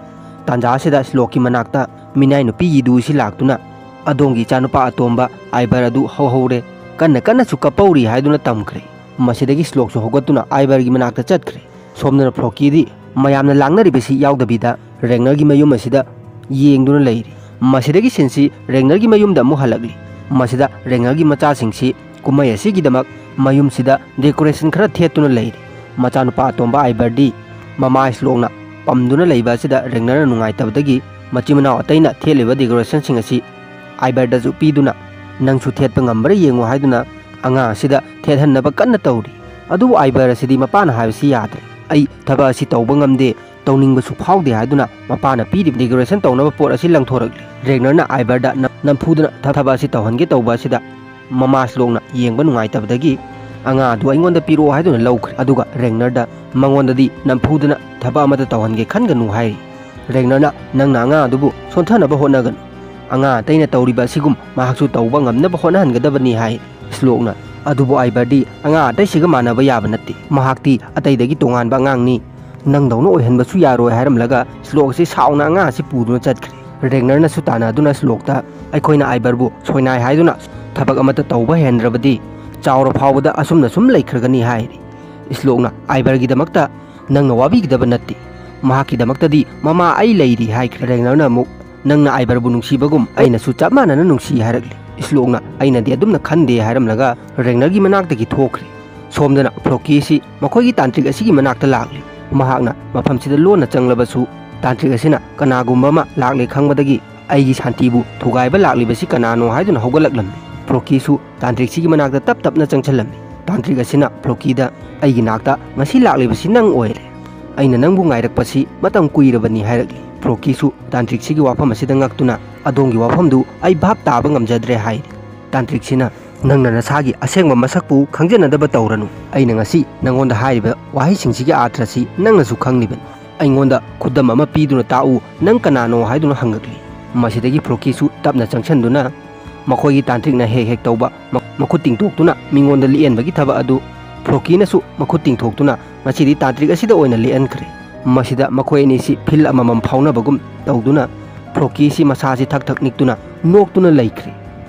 ꯇꯥꯟꯖꯥ ꯑꯁꯤꯗ ꯁ꯭ꯂꯣꯛꯀꯤ ꯃꯅꯥꯛꯇ ꯃꯤꯅꯥꯏ ꯅꯨꯄꯤ ꯌꯤꯗꯨ ꯑꯁꯤ ꯂꯥꯛꯇꯨꯅ, "ꯑꯗꯣꯝꯒꯤ ꯏꯆꯥꯅꯨꯄꯥ ꯑꯇꯣꯝꯕ ꯑꯥꯏꯕꯔ ꯑꯗꯨ ꯍꯧꯍꯧꯔꯦ, ꯀꯟꯅ ꯀꯟꯅꯁꯨ ꯀꯞꯄꯧꯔꯤ" ꯍꯥꯏꯗꯨꯅ ꯇꯝꯈ꯭ꯔꯦ꯫ ꯃꯁꯤꯗꯒꯤ ꯁ꯭ꯂꯣꯛꯁꯨ ꯍꯧꯒꯠꯇꯨꯅ ꯑꯥꯏꯕꯔꯒꯤ ꯃꯅꯥꯛꯇ ꯆꯠꯈ꯭ꯔꯦ꯫ ꯁꯣꯝꯗꯅ ꯐ꯭ꯂꯣꯀꯤꯗꯤ ꯃꯌꯥꯝꯅ ꯂꯥꯡꯅꯔꯤꯕꯁꯤ ꯌꯥꯎꯗꯕꯤꯗ ꯔꯦꯒꯅꯔꯒꯤ ꯃꯌꯨꯝ ꯑꯁꯤꯗ ꯌꯦꯡꯗꯨꯅ ꯂꯩꯔꯤ꯫ ꯃꯁꯤꯗꯒꯤ ꯁꯤꯟꯁꯤ ꯔꯦꯒꯅꯔꯒꯤ ꯃꯌꯨꯝꯗ ꯑꯃꯨꯛ ꯍꯜꯂꯛꯂꯤ꯫ ꯃꯁꯤꯗ ꯔꯦꯒꯅꯔꯒꯤ ꯃꯆꯥꯁꯤꯡꯁꯤ ꯀꯨꯝꯍꯩ ꯑꯁꯤꯒꯤꯗꯃꯛ ꯃꯌꯨꯝꯁꯤꯗ ꯗꯦꯀꯣꯔꯦꯁꯟ ꯈꯔ ꯊꯦꯠꯇꯨꯅ ꯂꯩꯔꯤ꯫ ꯃꯆꯥꯅꯨꯄꯥ ꯑꯇꯣꯝꯕ ꯑꯥꯏꯕꯔꯗꯤ ꯃꯃꯥ ꯁ꯭ꯂꯣꯛꯅ ꯄꯝꯗꯨꯅ ꯂꯩꯕ ꯑꯁꯤꯗ ꯔꯦꯒꯅꯔꯅ ꯅꯨꯡꯉꯥꯏꯇꯕꯗꯒꯤ ꯃꯆꯤꯟ ꯃꯅꯥꯎ ꯑꯇꯩꯅ ꯊꯦꯠꯂꯤꯕ ꯗꯦꯀꯣꯔꯦꯁꯟꯁꯤꯡ ꯑꯁꯤ ꯑꯥꯏꯕꯔꯗꯁꯨ ꯄꯤꯗꯨꯅ, "ꯅꯪꯁꯨ ꯊꯦꯠꯄ ꯉꯝꯕ꯭ꯔꯥ ꯌꯦꯡꯉꯨ" ꯍꯥꯏꯗꯨꯅ ꯑꯉꯥꯡ ꯑꯁꯤꯗ ꯊꯦꯠꯍꯟꯅꯕ ꯀꯟꯅ ꯇꯧꯔꯤ꯫ ꯑꯗꯨꯕꯨ ꯑꯥꯏꯕꯔ ꯑꯁꯤꯗꯤ ꯃꯄꯥꯅ ꯍꯥꯏꯕꯁꯤ ꯌꯥꯗ꯭ꯔꯦ꯫ "ꯑꯩ ꯊꯕꯛ ꯑꯁꯤ ꯇꯧꯕ ꯉꯝꯗꯦ, ꯇꯧꯅꯤꯡꯕꯁꯨ ꯐꯥꯎꯗꯦ" ꯍꯥꯏꯗꯨꯅ ꯃꯄꯥꯅ ꯄꯤꯔꯤꯕ ꯗꯦꯀꯣꯔꯦꯁꯟ ꯇꯧꯅꯕ ꯄꯣꯠ ꯑꯁꯤ ꯂꯪꯊꯣꯔꯛꯂꯤ꯫ ꯔꯦꯒꯅꯔꯅ ꯑꯥꯏꯕꯔꯗ ꯅꯝ-, ꯅꯝꯐꯨꯗꯨꯅ ꯊ-, ꯊꯕꯛ ꯑꯁꯤ ꯇꯧꯍꯟꯒꯦ ꯇꯧꯕ ꯑꯁꯤꯗ ꯃꯃꯥ ꯁ꯭ꯂꯣꯛꯅ ꯌꯦꯡꯕ ꯅꯨꯡꯉꯥꯏꯇꯕꯗꯒꯤ "ꯑꯉꯥꯡ ꯑꯗꯨ ꯑꯩꯉꯣꯟꯗ ꯄꯤꯔꯛꯑꯣ" ꯍꯥꯏꯗꯨꯅ ꯂꯧꯈ꯭ꯔꯦ꯫ ꯑꯗꯨꯒ ꯔꯦꯒꯅꯔꯗ ꯃꯉꯣꯟꯗꯗꯤ ꯅꯝꯐꯨꯗꯨꯅ ꯊꯕꯛ ꯑꯃꯠꯇ ꯇꯧꯍꯟꯒꯦ ꯈꯟꯒꯅꯨ ꯍꯥꯏꯔꯤ꯫ ꯔꯦꯒꯅꯔꯅ, "ꯅꯪꯅ ꯑꯉꯥꯡ ꯑꯗꯨꯕꯨ ꯁꯣꯟꯊꯅꯕ ꯍꯣꯠꯅꯒꯅꯨ꯫ ꯑꯉꯥꯡ ꯑꯇꯩꯅ ꯇꯧꯔꯤꯕ ꯑꯁꯤꯒꯨꯝ ꯃꯍꯥꯛꯁꯨ ꯇꯧꯕ ꯉꯝꯅꯕ ꯍꯣꯠꯅꯍꯟꯒꯗꯕꯅꯤ" ꯍꯥꯏ꯫ ꯁ꯭ꯂꯣꯛꯅ, "ꯑꯗꯨꯕꯨ ꯑꯥꯏꯕꯔꯗꯤ ꯑꯉꯥꯡ ꯑꯇꯩꯁꯤꯒ ꯃꯥꯟꯅꯕ ꯌꯥꯕ ꯅꯠꯇꯦ꯫ ꯃꯍꯥꯛꯇꯤ ꯑꯇꯩꯗꯒꯤ ꯇꯣꯉꯥꯟꯕ ꯑꯉꯥꯡꯅꯤ꯫ ꯅꯪꯗꯧꯅ ꯑꯣꯏꯍꯟꯕꯁꯨ ꯌꯥꯔꯣꯏ" ꯍꯥꯏꯔꯝꯂꯒ ꯁ꯭ꯂꯣꯛ ꯑꯁꯤ ꯁꯥꯎꯅ ꯑꯉꯥꯡ ꯑꯁꯤ ꯄꯨꯗꯨꯅ ꯆꯠꯈ꯭ꯔꯦ꯫ ꯔꯦꯒꯅꯔꯅꯁꯨ ꯇꯥꯟꯅꯗꯨꯅ ꯁ꯭ꯂꯣꯛꯇ, "ꯑꯩꯈꯣꯏꯅ ꯑꯥꯏꯕꯔꯕꯨ ꯁꯣꯏꯅꯥꯏ ꯍꯥꯏꯗꯨꯅ ꯊꯕꯛ ꯑꯃꯠꯇ ꯇꯧꯕ ꯍꯩꯍꯟꯗ꯭ꯔꯕꯗꯤ ꯆꯥꯎꯔ ꯐꯥꯎꯕꯗ ꯑꯁꯨꯝꯅ ꯁꯨꯝ ꯂꯩꯈ꯭ꯔꯒꯅꯤ" ꯍꯥꯏꯔꯤ꯫ ꯁ꯭ꯂꯣꯛꯅ, "ꯑꯥꯏꯕꯔꯒꯤꯗꯃꯛꯇ ꯅꯪꯅ ꯋꯥꯕꯤꯒꯗꯕ ꯅꯠꯇꯦ꯫ ꯃꯍꯥꯛꯀꯤꯗꯃꯛꯇꯗꯤ ꯃꯃꯥ ꯑꯩ ꯂꯩꯔꯤ" ꯍꯥꯏꯈ꯭ꯔꯦ꯫ ꯔꯦꯒꯅꯔꯅ ꯑꯃꯨꯛ, "ꯅꯪꯅ ꯑꯥꯏꯕꯔꯕꯨ ꯅꯨꯡꯁꯤꯕꯒꯨꯝ ꯑꯩꯅꯁꯨ ꯆꯞ ꯃꯥꯟꯅꯅ ꯅꯨꯡꯁꯤ" ꯍꯥꯏꯔꯛꯂꯤ꯫ ꯁ꯭ꯂꯣꯛꯅ, "ꯑꯩꯅꯗꯤ ꯑꯗꯨꯝꯅ ꯈꯟꯗꯦ" ꯍꯥꯏꯔꯝꯂꯒ ꯔꯦꯒꯅꯔꯒꯤ ꯃꯅꯥꯛꯇꯒꯤ ꯊꯣꯛꯈ꯭ꯔꯦ꯫ ꯁꯣꯝꯗꯅ ꯐ꯭ꯔꯣꯀꯤꯁꯤ ꯃꯈꯣꯏꯒꯤ ꯇꯥꯟꯇ꯭ꯔꯤꯛ ꯑꯁꯤꯒꯤ ꯃꯅꯥꯛꯇ ꯂꯥꯛꯂꯤ꯫ ꯃꯍꯥꯛꯅ ꯃꯐꯝꯁꯤꯗ ꯂꯣꯟꯅ ꯆꯪꯂꯕꯁꯨ, ꯇꯥꯟꯇ꯭ꯔꯤꯛ ꯑꯁꯤꯅ ꯀꯅꯥꯒꯨꯝꯕ ꯑꯃ ꯂꯥꯛꯂꯦ ꯈꯪꯕꯗꯒꯤ ꯑꯩꯒꯤ ꯁꯥꯟꯇꯤꯕꯨ ꯊꯨꯒꯥꯏꯕ ꯂꯥꯛꯂꯤꯕꯁꯤ ꯀꯅꯥꯅꯣ ꯍꯥꯏꯗꯨꯅ ꯍꯧꯒꯠꯂꯛꯂꯝꯃꯤ꯫ ꯐ꯭ꯔꯣꯀꯤꯁꯨ ꯇꯥꯟꯇ꯭ꯔꯤꯛꯁꯤꯒꯤ ꯃꯅꯥꯛꯇ ꯇꯞ ꯇꯞꯅ ꯆꯪꯁꯤꯜꯂꯝꯃꯤ꯫ ꯇꯥꯟꯇ꯭ꯔꯤꯛ ꯑꯁꯤꯅ ꯐ꯭ꯔꯣꯀꯤꯗ, "ꯑꯩꯒꯤ ꯅꯥꯛꯇ ꯉꯁꯤ ꯂꯥꯛꯂꯤꯕꯁꯤ ꯅꯪ ꯑꯣꯏꯔꯦ꯫ ꯑꯩꯅ ꯅꯪꯕꯨ ꯉꯥꯏꯔꯛꯄꯁꯤ ꯃꯇꯝ ꯀꯨꯏꯔꯕꯅꯤ" ꯍꯥꯏꯔꯛꯂꯤ꯫ ꯐ꯭ꯔꯣꯀꯤꯁꯨ ꯇꯥꯟꯇ꯭ꯔꯤꯛꯁꯤꯒꯤ ꯋꯥꯐꯝ ꯑꯁꯤꯗ ꯉꯛꯇꯨꯅ, "ꯑꯗꯣꯝꯒꯤ ꯋꯥꯐꯝꯗꯨ ꯑꯩ ꯚꯥꯞ ꯇꯥꯕ ꯉꯝꯖꯗ꯭ꯔꯦ" ꯍꯥꯏꯔꯤ꯫ ꯇꯥꯟꯇ꯭ꯔꯤꯛꯁꯤꯅ, "ꯅꯪꯅ ꯅꯁꯥꯒꯤ ꯑꯁꯦꯡꯕ ꯃꯁꯛꯄꯨ ꯈꯪꯖꯅꯗꯕ ꯇꯧꯔꯅꯨ꯫ ꯑꯩꯅ ꯉꯁꯤ ꯅꯪꯉꯣꯟꯗ ꯍꯥꯏꯔꯤꯕ ꯋꯥꯍꯩꯁꯤꯡꯁꯤꯒꯤ ꯑꯥꯔꯊ꯭ꯔꯁꯤ ꯅꯪꯅꯁꯨ ꯈꯪꯂꯤꯕꯅꯤ꯫ ꯑꯩꯉꯣꯟꯗ ꯈꯨꯗꯝ ꯑꯃ ꯄꯤꯗꯨꯅ ꯇꯥꯛꯎ, ꯅꯪ ꯀꯅꯥꯅꯣ?" ꯍꯥꯏꯗꯨꯅ ꯍꯪꯂꯛꯂꯤ꯫ ꯃꯁꯤꯗꯒꯤ ꯐ꯭ꯔꯣꯀꯤꯁꯨ ꯇꯞꯅ ꯆꯪꯁꯤꯟꯗꯨꯅ, ꯃꯈꯣꯏꯒꯤ ꯇꯥꯟꯇ꯭ꯔꯤꯛꯅ ꯍꯦꯛ ꯍꯦꯛ ꯇꯧꯕ ꯃ-, ꯃꯈꯨꯠ ꯇꯤꯡꯊꯣꯛꯇꯨꯅ ꯃꯤꯉꯣꯟꯗ ꯂꯤꯛꯍꯟꯕꯒꯤ ꯊꯕꯛ ꯑꯗꯨ ꯐ꯭ꯔꯣꯀꯤꯅꯁꯨ ꯃꯈꯨꯠ ꯇꯤꯡꯊꯣꯛꯇꯨꯅ ꯉꯁꯤꯗꯤ ꯇꯥꯟꯇ꯭ꯔꯤꯛ ꯑꯁꯤꯗ ꯑꯣꯏꯅ ꯂꯤꯛꯍꯟꯈ꯭ꯔꯦ꯫ ꯃꯁꯤꯗ ꯃꯈꯣꯏ ꯑꯅꯤꯁꯤ ꯐꯤꯜ ꯑꯃꯃꯝ ꯐꯥꯎꯅꯕꯒꯨꯝ ꯇꯧꯗꯨꯅ ꯐ꯭ꯔꯣꯀꯤꯁꯤ ꯃꯁꯥꯁꯤ ꯊꯛ ꯊꯛ ꯅꯤꯛꯇꯨꯅ ꯅꯣꯛꯇꯨꯅ ꯂꯩꯈ꯭ꯔꯦ꯫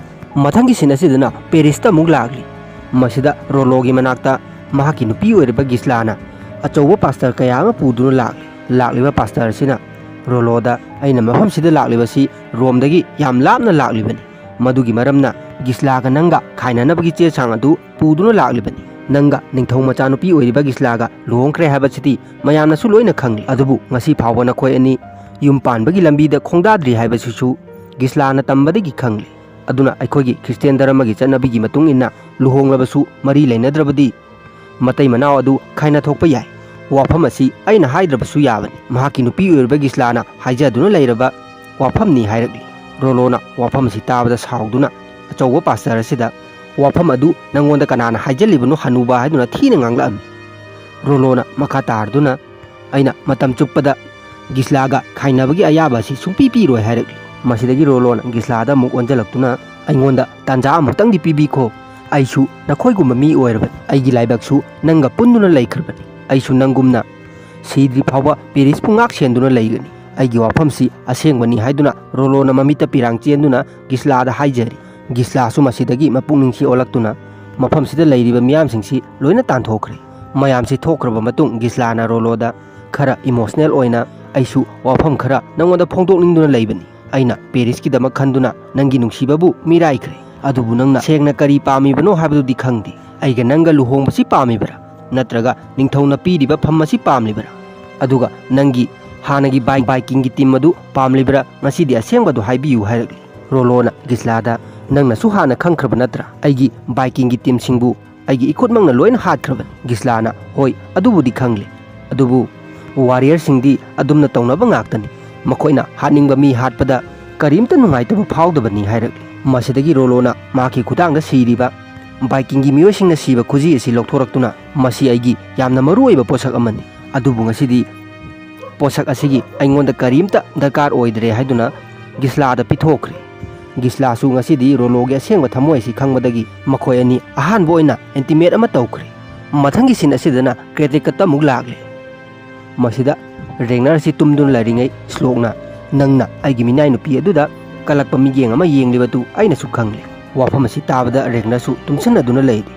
ꯃꯊꯪꯒꯤ ꯁꯤꯟ ꯑꯁꯤꯗꯅ ꯄꯦꯔꯤꯁꯇ ꯑꯃꯨꯛ ꯂꯥꯛꯂꯤ꯫ ꯃꯁꯤꯗ ꯔꯣꯂꯣꯒꯤ ꯃꯅꯥꯛꯇ ꯃꯍꯥꯛꯀꯤ ꯅꯨꯄꯤ ꯑꯣꯏꯔꯤꯕ ꯒꯤꯁꯂꯥꯅ ꯑꯆꯧꯕ ꯄꯥꯁꯇꯔ ꯀꯌꯥ ꯑꯃ ꯄꯨꯗꯨꯅ ꯂꯥꯛꯂꯤ꯫ ꯂꯥꯛꯂꯤꯕ ꯄꯥꯁꯇꯔ ꯑꯁꯤꯅ ꯔꯣꯂꯣꯗ, "ꯑꯩꯅ ꯃꯐꯝꯁꯤꯗ ꯂꯥꯛꯂꯤꯕꯁꯤ ꯔꯣꯝꯗꯒꯤ ꯌꯥꯝ ꯂꯥꯞꯅ ꯂꯥꯛꯂꯤꯕꯅꯤ꯫ ꯃꯗꯨꯒꯤ ꯃꯔꯝꯅ ꯒꯤꯁꯂꯥꯒ ꯅꯪꯒ ꯈꯥꯏꯅꯅꯕꯒꯤ ꯆꯦ ꯆꯥꯡ ꯑꯗꯨ ꯄꯨꯗꯨꯅ ꯂꯥꯛꯂꯤꯕꯅꯤ꯫ ꯅꯪꯒ ꯅꯤꯡꯊꯧ ꯃꯆꯥꯅꯨꯄꯤ ꯑꯣꯏꯔꯤꯕ ꯒꯤꯁꯂꯥꯒ ꯂꯨꯍꯣꯡꯈ꯭ꯔꯦ ꯍꯥꯏꯕꯁꯤꯗꯤ ꯃꯌꯥꯝꯅꯁꯨ ꯂꯣꯏꯅ ꯈꯪꯂꯤ꯫ ꯑꯗꯨꯕꯨ ꯉꯁꯤ ꯐꯥꯎꯕ ꯅꯈꯣꯏ ꯑꯅꯤ ꯌꯨꯝ ꯄꯥꯟꯕꯒꯤ ꯂꯝꯕꯤꯗ ꯈꯣꯡꯗꯥꯗ꯭ꯔꯤ ꯍꯥꯏꯕꯁꯤꯁꯨ ꯒꯤꯁꯂꯥꯅ ꯇꯝꯕꯗꯒꯤ ꯈꯪꯂꯤ꯫ ꯑꯗꯨꯅ ꯑꯩꯈꯣꯏꯒꯤ ꯈ꯭ꯔꯤꯁꯇꯤꯌꯥꯟ ꯙꯔꯃꯒꯤ ꯆꯠꯅꯕꯤꯒꯤ ꯃꯇꯨꯡ ꯏꯟꯅ ꯂꯨꯍꯣꯡꯂꯕꯁꯨ ꯃꯔꯤ ꯂꯩꯅꯗ꯭ꯔꯕꯗꯤ ꯃꯇꯩ ꯃꯅꯥꯎ ꯑꯗꯨ ꯈꯥꯏꯅ ꯊꯣꯛꯄ ꯌꯥꯏ꯫ ꯋꯥꯐꯝ ꯑꯁꯤ ꯑꯩꯅ ꯍꯥꯏꯗ꯭ꯔꯕꯁꯨ ꯌꯥꯕꯅꯤ꯫ ꯃꯍꯥꯛꯀꯤ ꯅꯨꯄꯤ ꯑꯣꯏꯔꯤꯕ ꯒꯤꯁꯂꯥꯅ ꯍꯥꯏꯖꯗꯨꯅ ꯂꯩꯔꯕ ꯋꯥꯐꯝꯅꯤ" ꯍꯥꯏꯔꯛꯂꯤ꯫ ꯔꯣꯂꯣꯅ ꯋꯥꯐꯝ ꯑꯁꯤ ꯇꯥꯕꯗ ꯁꯥꯎꯗꯨꯅ ꯑꯆꯧꯕ ꯄꯥꯁꯇꯔ ꯑꯁꯤꯗ, "ꯋꯥꯐꯝ ꯑꯗꯨ ꯅꯪꯉꯣꯟꯗ ꯀꯅꯥꯅ ꯍꯥꯏꯖꯜꯂꯤꯕꯅꯣ, ꯍꯅꯨꯕ?" ꯍꯥꯏꯗꯨꯅ ꯊꯤꯅ ꯉꯥꯡꯂꯛꯑꯝꯃꯤ꯫ ꯔꯣꯂꯣꯅ ꯃꯈꯥ ꯇꯥꯔꯗꯨꯅ, "ꯑꯩꯅ ꯃꯇꯝ ꯆꯨꯞꯄꯗ ꯒꯤꯁꯂꯥꯒ ꯈꯥꯏꯅꯕꯒꯤ ꯑꯌꯥꯕ ꯑꯁꯤ ꯁꯨꯡꯄꯤ ꯄꯤꯔꯣꯏ" ꯍꯥꯏꯔꯛꯂꯤ꯫ ꯃꯁꯤꯗꯒꯤ ꯔꯣꯂꯣꯅ ꯒꯤꯁꯂꯥꯗ ꯑꯃꯨꯛ ꯑꯣꯟꯁꯤꯜꯂꯛꯇꯨꯅ, "ꯑꯩꯉꯣꯟꯗ ꯇꯥꯟꯖꯥ ꯑꯃꯨꯛꯇꯪꯗꯤ ꯄꯤꯕꯤꯈꯣ꯫ ꯑꯩꯁꯨ ꯅꯈꯣꯏꯒꯨꯝꯕ ꯃꯤ ꯑꯣꯏꯔꯕꯅꯤ꯫ ꯑꯩꯒꯤ ꯂꯥꯏꯕꯛꯁꯨ ꯅꯪꯒ ꯄꯨꯟꯗꯨꯅ ꯂꯩꯈ꯭ꯔꯕꯅꯤ꯫ ꯑꯩꯁꯨ ꯅꯪꯒꯨꯝꯅ ꯁꯤꯗ꯭ꯔꯤ ꯐꯥꯎꯕ ꯄꯦꯔꯤꯁꯄꯨ ꯉꯥꯛ ꯁꯦꯟꯗꯨꯅ ꯂꯩꯒꯅꯤ꯫ ꯑꯩꯒꯤ ꯋꯥꯐꯝꯁꯤ ꯑꯁꯦꯡꯕꯅꯤ" ꯍꯥꯏꯗꯨꯅ ꯔꯣꯂꯣꯅ ꯃꯃꯤꯠꯇ ꯄꯤꯔꯥꯡ ꯆꯦꯟꯗꯨꯅ ꯒꯤꯁꯂꯥꯗ ꯍꯥꯏꯖꯔꯤ꯫ ꯒꯤꯁꯂꯥꯁꯨ ꯃꯁꯤꯗꯒꯤ ꯃꯄꯨꯛꯅꯤꯡꯁꯤ ꯑꯣꯜꯂꯛꯇꯨꯅ ꯃꯐꯝꯁꯤꯗ ꯂꯩꯔꯤꯕ ꯃꯤꯌꯥꯝꯁꯤꯡꯁꯤ ꯂꯣꯏꯅ ꯇꯥꯟꯊꯣꯛꯈ꯭ꯔꯦ꯫ ꯃꯌꯥꯝꯁꯤ ꯊꯣꯛꯈ꯭ꯔꯕ ꯃꯇꯨꯡ ꯒꯤꯁꯂꯥꯅ ꯔꯣꯂꯣꯗ ꯈꯔ ꯏꯃꯣꯁꯅꯦꯜ ꯑꯣꯏꯅ, "ꯑꯩꯁꯨ ꯋꯥꯐꯝ ꯈꯔ ꯅꯪꯉꯣꯟꯗ ꯐꯣꯡꯗꯣꯛꯅꯤꯡꯗꯨꯅ ꯂꯩꯕꯅꯤ꯫ ꯑꯩꯅ ꯄꯦꯔꯤꯁꯀꯤꯗꯃꯛ ꯈꯟꯗꯨꯅ ꯅꯪꯒꯤ ꯅꯨꯡꯁꯤꯕꯕꯨ ꯃꯤꯔꯥꯏꯈ꯭ꯔꯦ꯫ ꯑꯗꯨꯕꯨ ꯅꯪꯅ ꯁꯦꯡꯅ ꯀꯔꯤ ꯄꯥꯝꯃꯤꯕꯅꯣ ꯍꯥꯏꯕꯗꯨꯗꯤ ꯈꯪꯗꯦ꯫ "ꯑꯩꯒ ꯅꯪꯒ ꯂꯨꯍꯣꯡꯕꯁꯤ ꯄꯥꯝꯃꯤꯕ꯭ꯔꯥ? ꯅꯠꯇ꯭ꯔꯒ ꯅꯤꯡꯊꯧꯅ ꯄꯤꯔꯤꯕ ꯐꯝ ꯑꯁꯤ ꯄꯥꯝꯂꯤꯕ꯭ꯔꯥ? ꯑꯗꯨꯒ ꯅꯪꯒꯤ ꯍꯥꯟꯅꯒꯤ ꯕꯥꯏ-, ꯕꯥꯏꯀꯤꯡꯒꯤ ꯇꯤꯝ ꯑꯗꯨ ꯄꯥꯝꯂꯤꯕ꯭ꯔꯥ? ꯉꯁꯤꯗꯤ ꯑꯁꯦꯡꯕꯗꯨ ꯍꯥꯏꯕꯤꯌꯨ" ꯍꯥꯏꯔꯛꯂꯤ꯫ ꯔꯣꯂꯣꯅ ꯒꯤꯁꯂꯥꯗ, "ꯅꯪꯅꯁꯨ ꯍꯥꯟꯅ ꯈꯪꯈ꯭ꯔꯕ ꯅꯠꯇ꯭ꯔꯥ? ꯑꯩꯒꯤ ꯕꯥꯏꯀꯤꯡꯒꯤ ꯇꯤꯝꯁꯤꯡꯕꯨ ꯑꯩꯒꯤ ꯏꯈꯨꯠꯃꯛꯅ ꯂꯣꯏꯅ ꯍꯥꯠꯈ꯭ꯔꯕꯅꯤ꯫" ꯒꯤꯁꯂꯥꯅ, "ꯍꯣꯏ, ꯑꯗꯨꯕꯨꯗꯤ ꯈꯪꯂꯦ꯫ ꯑꯗꯨꯕꯨ ꯋꯥꯔꯤꯌꯔꯁꯤꯡꯗꯤ ꯑꯗꯨꯝꯅ ꯇꯧꯅꯕ ꯉꯥꯛꯇꯅꯤ꯫ ꯃꯈꯣꯏꯅ ꯍꯥꯠꯅꯤꯡꯕ ꯃꯤ ꯍꯥꯠꯄꯗ ꯀꯔꯤꯝꯇ ꯅꯨꯡꯉꯥꯏꯇꯕ ꯐꯥꯎꯗꯕꯅꯤ" ꯍꯥꯏꯔꯛꯂꯤ꯫ ꯃꯁꯤꯗꯒꯤ ꯔꯣꯂꯣꯅ ꯃꯍꯥꯛꯀꯤ ꯈꯨꯊꯥꯡꯗ ꯁꯤꯔꯤꯕ ꯕꯥꯏꯀꯤꯡꯒꯤ ꯃꯤꯑꯣꯏꯁꯤꯡꯅ ꯁꯤꯕ ꯈꯨꯖꯤ ꯑꯁꯤ ꯂꯧꯊꯣꯔꯛꯇꯨꯅ, "ꯃꯁꯤ ꯑꯩꯒꯤ ꯌꯥꯝꯅ ꯃꯔꯨ ꯑꯣꯏꯕ ꯄꯣꯠꯁꯛ ꯑꯃꯅꯤ, ꯑꯗꯨꯕꯨ ꯉꯁꯤꯗꯤ ꯄꯣꯠꯁꯛ ꯑꯁꯤꯒꯤ ꯑꯩꯉꯣꯟꯗ ꯀꯔꯤꯝꯇ ꯗꯔꯀꯥꯔ ꯑꯣꯏꯗ꯭ꯔꯦ" ꯍꯥꯏꯗꯨꯅ ꯒꯤꯁꯂꯥꯗ ꯄꯤꯊꯣꯛꯈ꯭ꯔꯦ꯫ ꯒꯤꯁꯂꯥꯁꯨ ꯉꯁꯤꯗꯤ ꯔꯣꯂꯣꯒꯤ ꯑꯁꯦꯡꯕ ꯊꯝꯃꯣꯏ ꯑꯁꯤ ꯈꯪꯕꯗꯒꯤ ꯃꯈꯣꯏ ꯑꯅꯤ ꯑꯍꯥꯟꯕ ꯑꯣꯏꯅ ꯏꯟꯇꯤꯃꯦꯠ ꯑꯃ ꯇꯧꯈ꯭ꯔꯦ꯫ ꯃꯊꯪꯒꯤ ꯁꯤꯟ ꯑꯁꯤꯗꯅ ꯀ꯭ꯔꯦꯇꯤꯛꯀꯠꯇ ꯑꯃꯨꯛ ꯂꯥꯛꯂꯦ꯫ ꯃꯁꯤꯗ ꯔꯦꯒꯅꯔ ꯑꯁꯤ ꯇꯨꯝꯗꯨꯅ ꯂꯩꯔꯤꯉꯩ ꯁ꯭ꯂꯣꯛꯅ, "ꯅꯪꯅ ꯑꯩꯒꯤ ꯃꯤꯅꯥꯏ ꯅꯨꯄꯤ ꯑꯗꯨꯗ ꯀꯜꯂꯛꯄ ꯃꯤꯠꯌꯦꯡ ꯑꯃ ꯌꯦꯡꯂꯤꯕꯗꯨ ꯑꯩꯅꯁꯨ ꯈꯪꯂꯦ꯫" ꯋꯥꯐꯝ ꯑꯁꯤ ꯇꯥꯕꯗ ꯔꯦꯒꯅꯔꯁꯨ ꯇꯨꯝꯁꯤꯟꯅꯗꯨꯅ ꯂꯩꯔꯤ꯫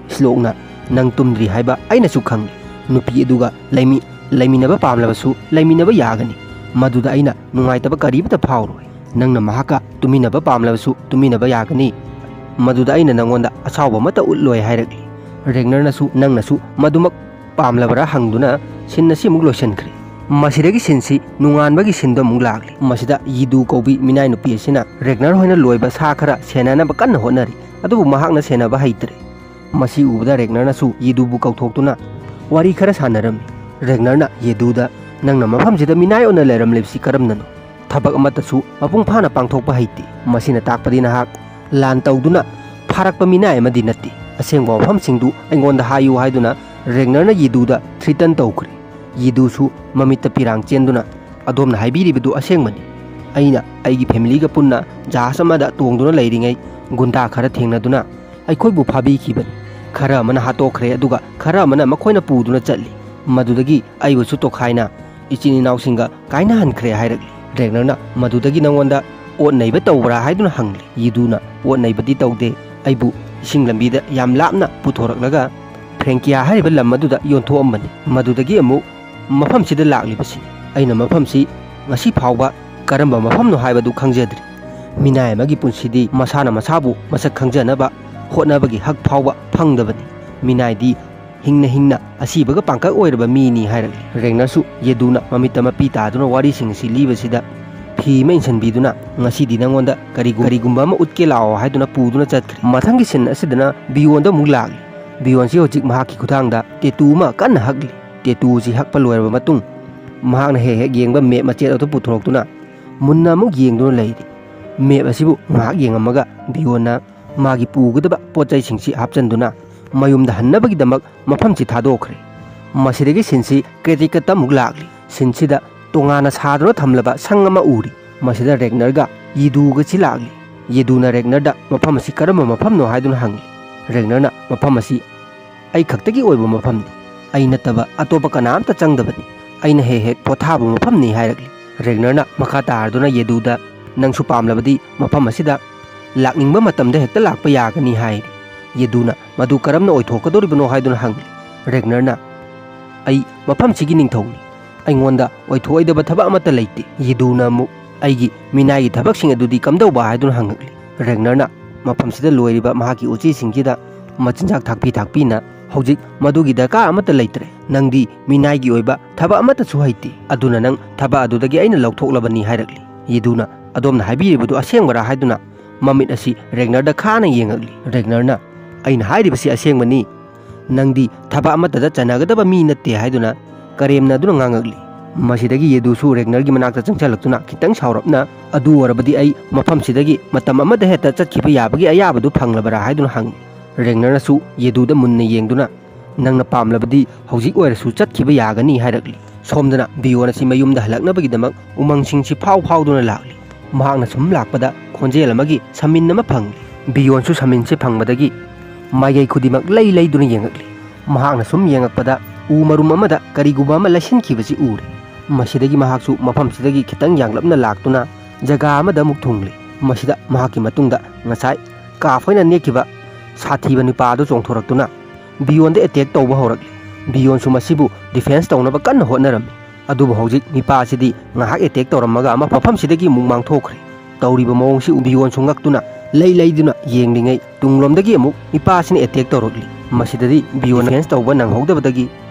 ꯁ꯭ꯂꯣꯛꯅ, "ꯅꯪ ꯇꯨꯝꯗ꯭ꯔꯤ ꯍꯥꯏꯕ ꯑꯩꯅꯁꯨ ꯈꯪꯂꯦ꯫ ꯅꯨꯄꯤ ꯑꯗꯨꯒ ꯂꯩꯃꯤ-, ꯂꯩꯃꯤꯟꯅꯕ ꯄꯥꯝꯂꯕꯁꯨ ꯂꯩꯃꯤꯟꯅꯕ ꯌꯥꯒꯅꯤ꯫ ꯃꯗꯨꯗ ꯑꯩꯅ ꯅꯨꯡꯉꯥꯏꯇꯕ ꯀꯔꯤꯃꯇ ꯐꯥꯎꯔꯣꯏ꯫ ꯅꯪꯅ ꯃꯍꯥꯛꯀ ꯇꯨꯃꯤꯟꯅꯕ ꯄꯥꯝꯂꯕꯁꯨ ꯇꯨꯃꯤꯟꯅꯕ ꯌꯥꯒꯅꯤ꯫ ꯃꯗꯨꯗ ꯑꯩꯅ ꯅꯪꯉꯣꯟꯗ ꯑꯁꯥꯎꯕ ꯑꯃꯠꯇ ꯎꯠꯂꯣꯏ" ꯍꯥꯏꯔꯛꯂꯤ꯫ ꯔꯦꯒꯅꯔꯅꯁꯨ, "ꯅꯪꯅꯁꯨ ꯃꯗꯨꯃꯛ ꯄꯥꯝꯂꯕ꯭ꯔꯥ?" ꯍꯪꯗꯨꯅ ꯁꯤꯟ ꯑꯁꯤ ꯑꯃꯨꯛ ꯂꯣꯏꯁꯤꯟꯈ꯭ꯔꯦ꯫ ꯃꯁꯤꯗꯒꯤ ꯁꯤꯟꯁꯤ ꯅꯣꯡꯉꯥꯟꯕꯒꯤ ꯁꯤꯟꯗꯣ ꯑꯃꯨꯛ ꯂꯥꯛꯂꯤ꯫ ꯃꯁꯤꯗ ꯌꯤꯗꯨ ꯀꯧꯕꯤ ꯃꯤꯅꯥꯏ ꯅꯨꯄꯤ ꯑꯁꯤꯅ ꯔꯦꯒꯅꯔ ꯍꯣꯏꯅ ꯂꯣꯏꯕ ꯁꯥ ꯈꯔ ꯁꯦꯟꯅꯅꯕ ꯀꯟꯅ ꯍꯣꯠꯅꯔꯤ, ꯑꯗꯨꯕꯨ ꯃꯍꯥꯛꯅ ꯁꯦꯟꯅꯕ ꯍꯩꯇ꯭ꯔꯦ꯫ ꯃꯁꯤ ꯎꯕꯗ ꯔꯦꯒꯅꯔꯅꯁꯨ ꯌꯤꯗꯨꯕꯨ ꯀꯧꯊꯣꯛꯇꯨꯅ ꯋꯥꯔꯤ ꯈꯔ ꯁꯥꯟꯅꯔꯝꯃꯤ꯫ ꯔꯦꯒꯅꯔꯅ ꯌꯤꯗꯨꯗ, "ꯅꯪꯅ ꯃꯐꯝꯁꯤꯗ ꯃꯤꯅꯥꯏ ꯑꯣꯏꯅ ꯂꯩꯔꯝꯂꯤꯕꯁꯤ ꯀꯔꯝꯅꯅꯣ? ꯊꯕꯛ ꯑꯃꯠꯇꯁꯨ ꯃꯄꯨꯡ ꯐꯥꯅ ꯄꯥꯡꯊꯣꯛꯄ ꯍꯩꯇꯦ꯫ ꯃꯁꯤꯅ ꯇꯥꯛꯄꯗꯤ ꯅꯍꯥꯛ ꯂꯥꯟ ꯇꯧꯗꯨꯅ ꯐꯥꯔꯛꯄ ꯃꯤꯅꯥꯏ ꯑꯃꯗꯤ ꯅꯠꯇꯦ꯫ ꯑꯁꯦꯡꯕ ꯋꯥꯐꯝꯁꯤꯡꯗꯨ ꯑꯩꯉꯣꯟꯗ ꯍꯥꯏꯌꯨ" ꯍꯥꯏꯗꯨꯅ ꯔꯦꯒꯅꯔꯅ ꯌꯤꯗꯨꯗ ꯊ꯭ꯔꯤꯇꯟ ꯇꯧꯈ꯭ꯔꯦ꯫ ꯌꯤꯗꯨꯁꯨ ꯃꯃꯤꯠꯇ ꯄꯤꯔꯥꯡ ꯆꯦꯟꯗꯨꯅ, "ꯑꯗꯣꯝꯅ ꯍꯥꯏꯕꯤꯔꯤꯕꯗꯨ ꯑꯁꯦꯡꯕꯅꯤ꯫ ꯑꯩꯅ ꯑꯩꯒꯤ ꯐꯦꯃꯤꯂꯤꯒ ꯄꯨꯟꯅ ꯖꯍꯥꯖ ꯑꯃꯗ ꯇꯣꯡꯗꯨꯅ ꯂꯩꯔꯤꯉꯩ ꯒꯨꯟꯗꯥ ꯈꯔ ꯊꯦꯡꯅꯗꯨꯅ ꯑꯩꯈꯣꯏꯕꯨ ꯐꯥꯕꯤꯈꯤꯕꯅꯤ꯫ ꯈꯔ ꯑꯃꯅ ꯍꯥꯠꯇꯣꯛꯈ꯭ꯔꯦ, ꯑꯗꯨꯒ ꯈꯔ ꯑꯃꯅ ꯃꯈꯣꯏꯅ ꯄꯨꯗꯨꯅ ꯆꯠꯂꯤ꯫ ꯃꯗꯨꯗꯒꯤ ꯑꯩꯕꯨꯁꯨ ꯇꯣꯈꯥꯏꯅ ꯏꯆꯤꯟ ꯏꯅꯥꯎꯁꯤꯡꯒ ꯀꯥꯏꯅꯍꯟꯈ꯭ꯔꯦ" ꯍꯥꯏꯔꯛꯂꯤ꯫ ꯔꯦꯒꯅꯔꯅ, "ꯃꯗꯨꯗꯒꯤ ꯅꯉꯣꯟꯗ ꯑꯣꯠ ꯅꯩꯕ ꯇꯧꯕ꯭ꯔꯥ?" ꯍꯥꯏꯗꯨꯅ ꯍꯪꯂꯤ꯫ ꯌꯤꯗꯨꯅ, "ꯑꯣꯠ ꯅꯩꯕꯗꯤ ꯇꯧꯗꯦ꯫ ꯑꯩꯕꯨ ꯏꯁꯤꯡ ꯂꯝꯕꯤꯗ ꯌꯥꯝ ꯂꯥꯞꯅ ꯄꯨꯊꯣꯔꯛꯂꯒ ꯐ꯭ꯔꯦꯡꯀꯤꯌꯥ ꯍꯥꯏꯔꯤꯕ ꯂꯝ ꯑꯗꯨꯗ ꯌꯣꯟꯊꯣꯛꯑꯝꯕꯅꯤ꯫ ꯃꯗꯨꯗꯒꯤ ꯑꯃꯨꯛ ꯃꯐꯝꯁꯤꯗ ꯂꯥꯛꯂꯤꯕꯁꯤꯅꯤ꯫ ꯑꯩꯅ ꯃꯐꯝꯁꯤ ꯉꯁꯤ ꯐꯥꯎꯕ ꯀꯔꯝꯕ ꯃꯐꯝꯅꯣ ꯍꯥꯏꯕꯗꯨ ꯈꯪꯖꯗ꯭ꯔꯤ꯫ ꯃꯤꯅꯥꯏ ꯑꯃꯒꯤ ꯄꯨꯟꯁꯤꯗꯤ ꯃꯁꯥꯅ ꯃꯁꯥꯕꯨ ꯃꯁꯛ ꯈꯪꯖꯅꯕ ꯍꯣꯠꯅꯕꯒꯤ ꯍꯛ ꯐꯥꯎꯕ ꯐꯪꯗꯕꯅꯤ꯫ ꯃꯤꯅꯥꯏꯗꯤ ꯍꯤꯡꯅ ꯍꯤꯡꯅ ꯑꯁꯤꯕꯒ ꯄꯥꯡꯀꯛ ꯑꯣꯏꯔꯕ ꯃꯤꯅꯤ ꯍꯥꯏꯔꯛꯂꯤ꯫ ꯔꯦꯒꯅꯔꯁꯨ ꯌꯦꯗꯨꯅ ꯃꯃꯤꯠꯇ ꯃꯄꯤ ꯇꯥꯗꯨꯅ ꯋꯥꯔꯤꯁꯤꯡ ꯑꯁꯤ ꯂꯤꯕꯁꯤꯗ ꯐꯤ ꯑꯃ ꯏꯟꯁꯤꯟꯕꯤꯗꯨꯅ, "ꯉꯁꯤꯗꯤ ꯅꯪꯉꯣꯟꯗ ꯀꯔꯤꯒꯨ-, ꯀꯔꯤꯒꯨꯝꯕ ꯑꯃ ꯎꯠꯀꯦ ꯂꯥꯛꯑꯣ" ꯍꯥꯏꯗꯨꯅ ꯄꯨꯗꯨꯅ ꯆꯠꯈ꯭ꯔꯦ꯫ ꯃꯊꯪꯒꯤ ꯁꯤꯟ ꯑꯁꯤꯗꯅ ꯕꯤꯌꯣꯟꯗ ꯑꯃꯨꯛ ꯂꯥꯛꯂꯤ꯫ ꯕꯤꯌꯣꯟꯁꯤ ꯍꯧꯖꯤꯛ ꯃꯍꯥꯛꯀꯤ ꯈꯨꯊꯥꯡꯗ ꯇꯦꯇꯨ ꯑꯃ ꯀꯟꯅ ꯍꯛꯂꯤ꯫ ꯇꯦꯇꯨꯁꯤ ꯍꯛꯄ ꯂꯣꯏꯔꯕ ꯃꯇꯨꯡ, ꯃꯍꯥꯛꯅ ꯍꯦꯛ ꯍꯦꯛ ꯌꯦꯡꯕ ꯃꯦꯞ ꯃꯆꯦꯠ ꯑꯗꯨ ꯄꯨꯊꯣꯔꯛꯇꯨꯅ ꯃꯨꯟꯅ ꯑꯃꯨꯛ ꯌꯦꯡꯗꯨꯅ ꯂꯩꯔꯤ꯫ ꯃꯦꯞ ꯑꯁꯤꯕꯨ ꯉꯥꯏꯍꯥꯛ ꯌꯦꯡꯉꯝꯃꯒ ꯕꯤꯌꯣꯟꯅ ꯃꯥꯒꯤ ꯄꯨꯒꯗꯕ ꯄꯣꯠ ꯆꯩꯁꯤꯡꯁꯤ ꯍꯥꯞꯆꯤꯟꯗꯨꯅ ꯃꯌꯨꯝꯗ ꯍꯟꯅꯕꯒꯤꯗꯃꯛ ꯃꯐꯝꯁꯤ ꯊꯥꯗꯣꯛꯈ꯭ꯔꯦ꯫ ꯃꯁꯤꯗꯒꯤ ꯁꯤꯟꯁꯤ ꯀ꯭ꯔꯦꯇꯤꯛꯀꯠꯇ ꯑꯃꯨꯛ ꯂꯥꯛꯂꯤ꯫ ꯁꯤꯟꯁꯤꯗ ꯇꯣꯉꯥꯟꯅ ꯁꯥꯗꯨꯅ ꯊꯝꯂꯕ ꯁꯪ ꯑꯃ ꯎꯔꯤ꯫ ꯃꯁꯤꯗ ꯔꯦꯒꯅꯔꯒ ꯌꯦꯗꯨꯒꯁꯤ ꯂꯥꯛꯂꯤ꯫ ꯌꯦꯗꯨꯅ ꯔꯦꯒꯅꯔꯗ ꯃꯐꯝ ꯑꯁꯤ ꯀꯔꯝꯕ ꯃꯐꯝꯅꯣ ꯍꯥꯏꯗꯨꯅ ꯍꯪꯂꯤ꯫ ꯔꯦꯒꯅꯔꯅ ꯃꯐꯝ ꯑꯁꯤ ꯑꯩ ꯈꯛꯇꯒꯤ ꯑꯣꯏꯕ ꯃꯐꯝꯅꯤ, ꯑꯩ ꯅꯠꯇꯕ ꯑꯇꯣꯞꯄ ꯀꯅꯥꯝꯇ ꯆꯪꯗꯕꯅꯤ, ꯑꯩꯅ ꯍꯦꯛ ꯍꯦꯛ ꯄꯣꯊꯥꯕ ꯃꯐꯝꯅꯤ ꯍꯥꯏꯔꯛꯂꯤ꯫ ꯔꯦꯒꯅꯔꯅ ꯃꯈꯥ ꯇꯥꯔꯗꯨꯅ ꯌꯦꯗꯨꯗ, "ꯅꯪꯁꯨ ꯄꯥꯝꯂꯕꯗꯤ ꯃꯐꯝ ꯑꯁꯤꯗ ꯂꯥꯛꯅꯤꯡꯕ ꯃꯇꯝꯗ ꯍꯦꯛꯇ ꯂꯥꯛꯄ ꯌꯥꯒꯅꯤ" ꯍꯥꯏꯔꯤ꯫ ꯌꯦꯗꯨꯅ ꯃꯗꯨ ꯀꯔꯝꯅ ꯑꯣꯏꯊꯣꯛꯀꯗꯧꯔꯤꯕꯅꯣ ꯍꯥꯏꯗꯨꯅ ꯍꯪꯂꯤ꯫ ꯔꯦꯒꯅꯔꯅ, "ꯑꯩ ꯃꯐꯝꯁꯤꯒꯤ ꯅꯤꯡꯊꯧꯅꯤ, ꯑꯩꯉꯣꯟꯗ ꯑꯣꯏꯊꯣꯛꯑꯣꯏꯗꯕ ꯊꯕꯛ ꯑꯃꯠꯇ ꯂꯩꯇꯦ"꯫ ꯌꯦꯗꯨꯅ ꯑꯃꯨꯛ, "ꯑꯩꯒꯤ ꯃꯤꯅꯥꯏꯒꯤ ꯊꯕꯛꯁꯤꯡ ꯑꯗꯨꯗꯤ ꯀꯝꯗꯧꯕ?" ꯍꯥꯏꯗꯨꯅ ꯍꯪꯉꯛꯂꯤ꯫ ꯔꯦꯒꯅꯔꯅ ꯃꯐꯝꯁꯤꯗ ꯂꯣꯏꯔꯤꯕ ꯃꯍꯥꯛꯀꯤ ꯎꯆꯤꯁꯤꯡꯁꯤꯗ ꯃꯆꯤꯟꯖꯥꯛ ꯊꯥꯛꯄꯤ ꯊꯥꯛꯄꯤꯅ, "ꯍꯧꯖꯤꯛ ꯃꯗꯨꯒꯤ ꯗꯔꯀꯥꯔ ꯑꯃꯠꯇ ꯂꯩꯇ꯭ꯔꯦ, ꯅꯪꯗꯤ ꯃꯤꯅꯥꯏꯒꯤ ꯑꯣꯏꯕ ꯊꯕꯛ ꯑꯃꯠꯇꯁꯨ ꯍꯩꯇꯦ, ꯑꯗꯨꯅ ꯅꯪ ꯊꯕꯛ ꯑꯗꯨꯗꯒꯤ ꯑꯩꯅ ꯂꯧꯊꯣꯛꯂꯕꯅꯤ" ꯍꯥꯏꯔꯛꯂꯤ꯫ ꯌꯦꯗꯨꯅ, "ꯑꯗꯣꯝꯅ ꯍꯥꯏꯕꯤꯔꯤꯕꯗꯨ ꯑꯁꯦꯡꯕꯔꯥ?" ꯍꯥꯏꯗꯨꯅ ꯃꯃꯤꯠ ꯑꯁꯤ ꯔꯦꯒꯅꯔꯗ ꯈꯥꯅ ꯌꯦꯡꯉꯛꯂꯤ꯫ ꯔꯦꯒꯅꯔꯅ, "ꯑꯩꯅ ꯍꯥꯏꯔꯤꯕꯁꯤ ꯑꯁꯦꯡꯕꯅꯤ, ꯅꯪꯗꯤ ꯊꯕꯛ ꯑꯃꯠꯇꯗ ꯆꯟꯅꯒꯗꯕ ꯃꯤ ꯅꯠꯇꯦ" ꯍꯥꯏꯗꯨꯅ ꯀꯔꯦꯝꯅꯗꯨꯅ ꯉꯥꯡꯉꯛꯂꯤ꯫ ꯃꯁꯤꯗꯒꯤ ꯌꯦꯗꯨꯁꯨ ꯔꯦꯒꯅꯔꯒꯤ ꯃꯅꯥꯛꯇ ꯆꯪꯁꯤꯜꯂꯛꯇꯨꯅ ꯈꯤꯇꯪ ꯁꯥꯎꯔꯞꯅ, "ꯑꯗꯨ ꯑꯣꯏꯔꯕꯗꯤ ꯑꯩ ꯃꯐꯝꯁꯤꯗꯒꯤ ꯃꯇꯝ ꯑꯃꯗ ꯍꯦꯛꯇ ꯆꯠꯈꯤꯕ ꯌꯥꯕꯒꯤ ꯑꯌꯥꯕꯗꯨ ꯐꯪꯂꯕꯔꯥ?" ꯍꯥꯏꯗꯨꯅ ꯍꯪꯉꯤ꯫ ꯔꯦꯒꯅꯔꯅꯁꯨ ꯌꯦꯗꯨꯗ ꯃꯨꯟꯅ ꯌꯦꯡꯗꯨꯅ, "ꯅꯪꯅ ꯄꯥꯝꯂꯕꯗꯤ ꯍꯧꯖꯤꯛ ꯑꯣꯏꯔꯁꯨ ꯆꯠꯈꯤꯕ ꯌꯥꯒꯅꯤ" ꯍꯥꯏꯔꯛꯂꯤ꯫ ꯁꯣꯝꯗꯅ ꯕꯤꯌꯣꯟ ꯑꯁꯤ ꯃꯌꯨꯝꯗ ꯍꯜꯂꯛꯅꯕꯒꯤꯗꯃꯛ ꯎꯃꯪꯁꯤꯡꯁꯤ ꯐꯥꯎ ꯐꯥꯎꯗꯨꯅ ꯂꯥꯛꯂꯤ꯫ ꯃꯍꯥꯛꯅ ꯁꯨꯝ ꯂꯥꯛꯄꯗ ꯈꯣꯟꯖꯦꯜ ꯑꯃꯒꯤ ꯁꯃꯤꯟ ꯑꯃ ꯐꯪꯂꯤ꯫ ꯕꯤꯌꯣꯟꯁꯨ ꯁꯃꯤꯟꯁꯤ ꯐꯪꯕꯗꯒꯤ ꯃꯥꯏꯀꯩ ꯈꯨꯗꯤꯡꯃꯛ ꯂꯩ ꯂꯩꯗꯨꯅ ꯌꯦꯡꯉꯛꯂꯤ꯫ ꯃꯍꯥꯛꯅ ꯁꯨꯝ ꯌꯦꯡꯉꯛꯄꯗ ꯎ ꯃꯔꯨꯝ ꯑꯃꯗ ꯀꯔꯤꯒꯨꯝꯕ ꯑꯃ ꯂꯩꯁꯤꯟꯈꯤꯕꯁꯤ ꯎꯔꯦ꯫ ꯃꯁꯤꯗꯒꯤ ꯃꯍꯥꯛꯁꯨ ꯃꯐꯝꯁꯤꯗꯒꯤ ꯈꯤꯇꯪ ꯌꯥꯡꯂꯞꯅ ꯂꯥꯛꯇꯨꯅ ꯖꯒꯥ ꯑꯃꯗ ꯑꯃꯨꯛ ꯊꯨꯡꯂꯦ꯫ ꯃꯁꯤꯗ ꯃꯍꯥꯛꯀꯤ ꯃꯇꯨꯡꯗ ꯉꯁꯥꯏ ꯀꯥꯐ ꯑꯣꯏꯅ ꯅꯦꯛꯈꯤꯕ ꯁꯥꯊꯤꯕ ꯅꯨꯄꯥ ꯑꯗꯨ ꯆꯣꯡꯊꯣꯔꯛꯇꯨꯅ ꯕꯤꯌꯣꯟꯗ ꯑꯦꯇꯦꯛ ꯇꯧꯕ ꯍꯧꯔꯛꯂꯤ꯫ ꯕꯤꯌꯣꯟꯁꯨ ꯃꯁꯤꯕꯨ ꯗꯤꯐꯦꯟꯁ ꯇꯧꯅꯕ ꯀꯟꯅ ꯍꯣꯠꯅꯔꯝꯃꯤ꯫ ꯑꯗꯨꯕꯨ ꯍꯧꯖꯤꯛ ꯅꯤꯄꯥ ꯑꯁꯤꯗꯤ ꯉꯥꯏꯍꯥꯛ ꯑꯦꯇꯦꯛ ꯇꯧꯔꯝꯃꯒ ꯑꯃ ꯃꯐꯝꯁꯤꯗꯒꯤ ꯑꯃꯨꯛ ꯃꯥꯡꯊꯣꯛꯈ꯭ꯔꯦ꯫ ꯇꯧꯔꯤꯕ ꯃꯑꯣꯡꯁꯤ ꯎ ꯕꯤꯌꯣꯟꯁꯨ ꯉꯛꯇꯨꯅ ꯂꯩ ꯂꯩꯗꯨꯅ ꯌꯦꯡꯂꯤꯉꯩ ꯇꯨꯡꯂꯣꯝꯗꯒꯤ ꯑꯃꯨꯛ ꯅꯤꯄꯥ ꯑꯁꯤꯅ ꯑꯦꯇꯦꯛ ꯇꯧꯔꯛꯂꯤ꯫ ꯃꯁꯤꯗꯗꯤ ꯕꯤꯌꯣꯟ ꯗꯤꯐꯦꯟꯁ ꯇꯧꯕ ꯅꯪꯍꯧꯗꯕꯗꯒꯤ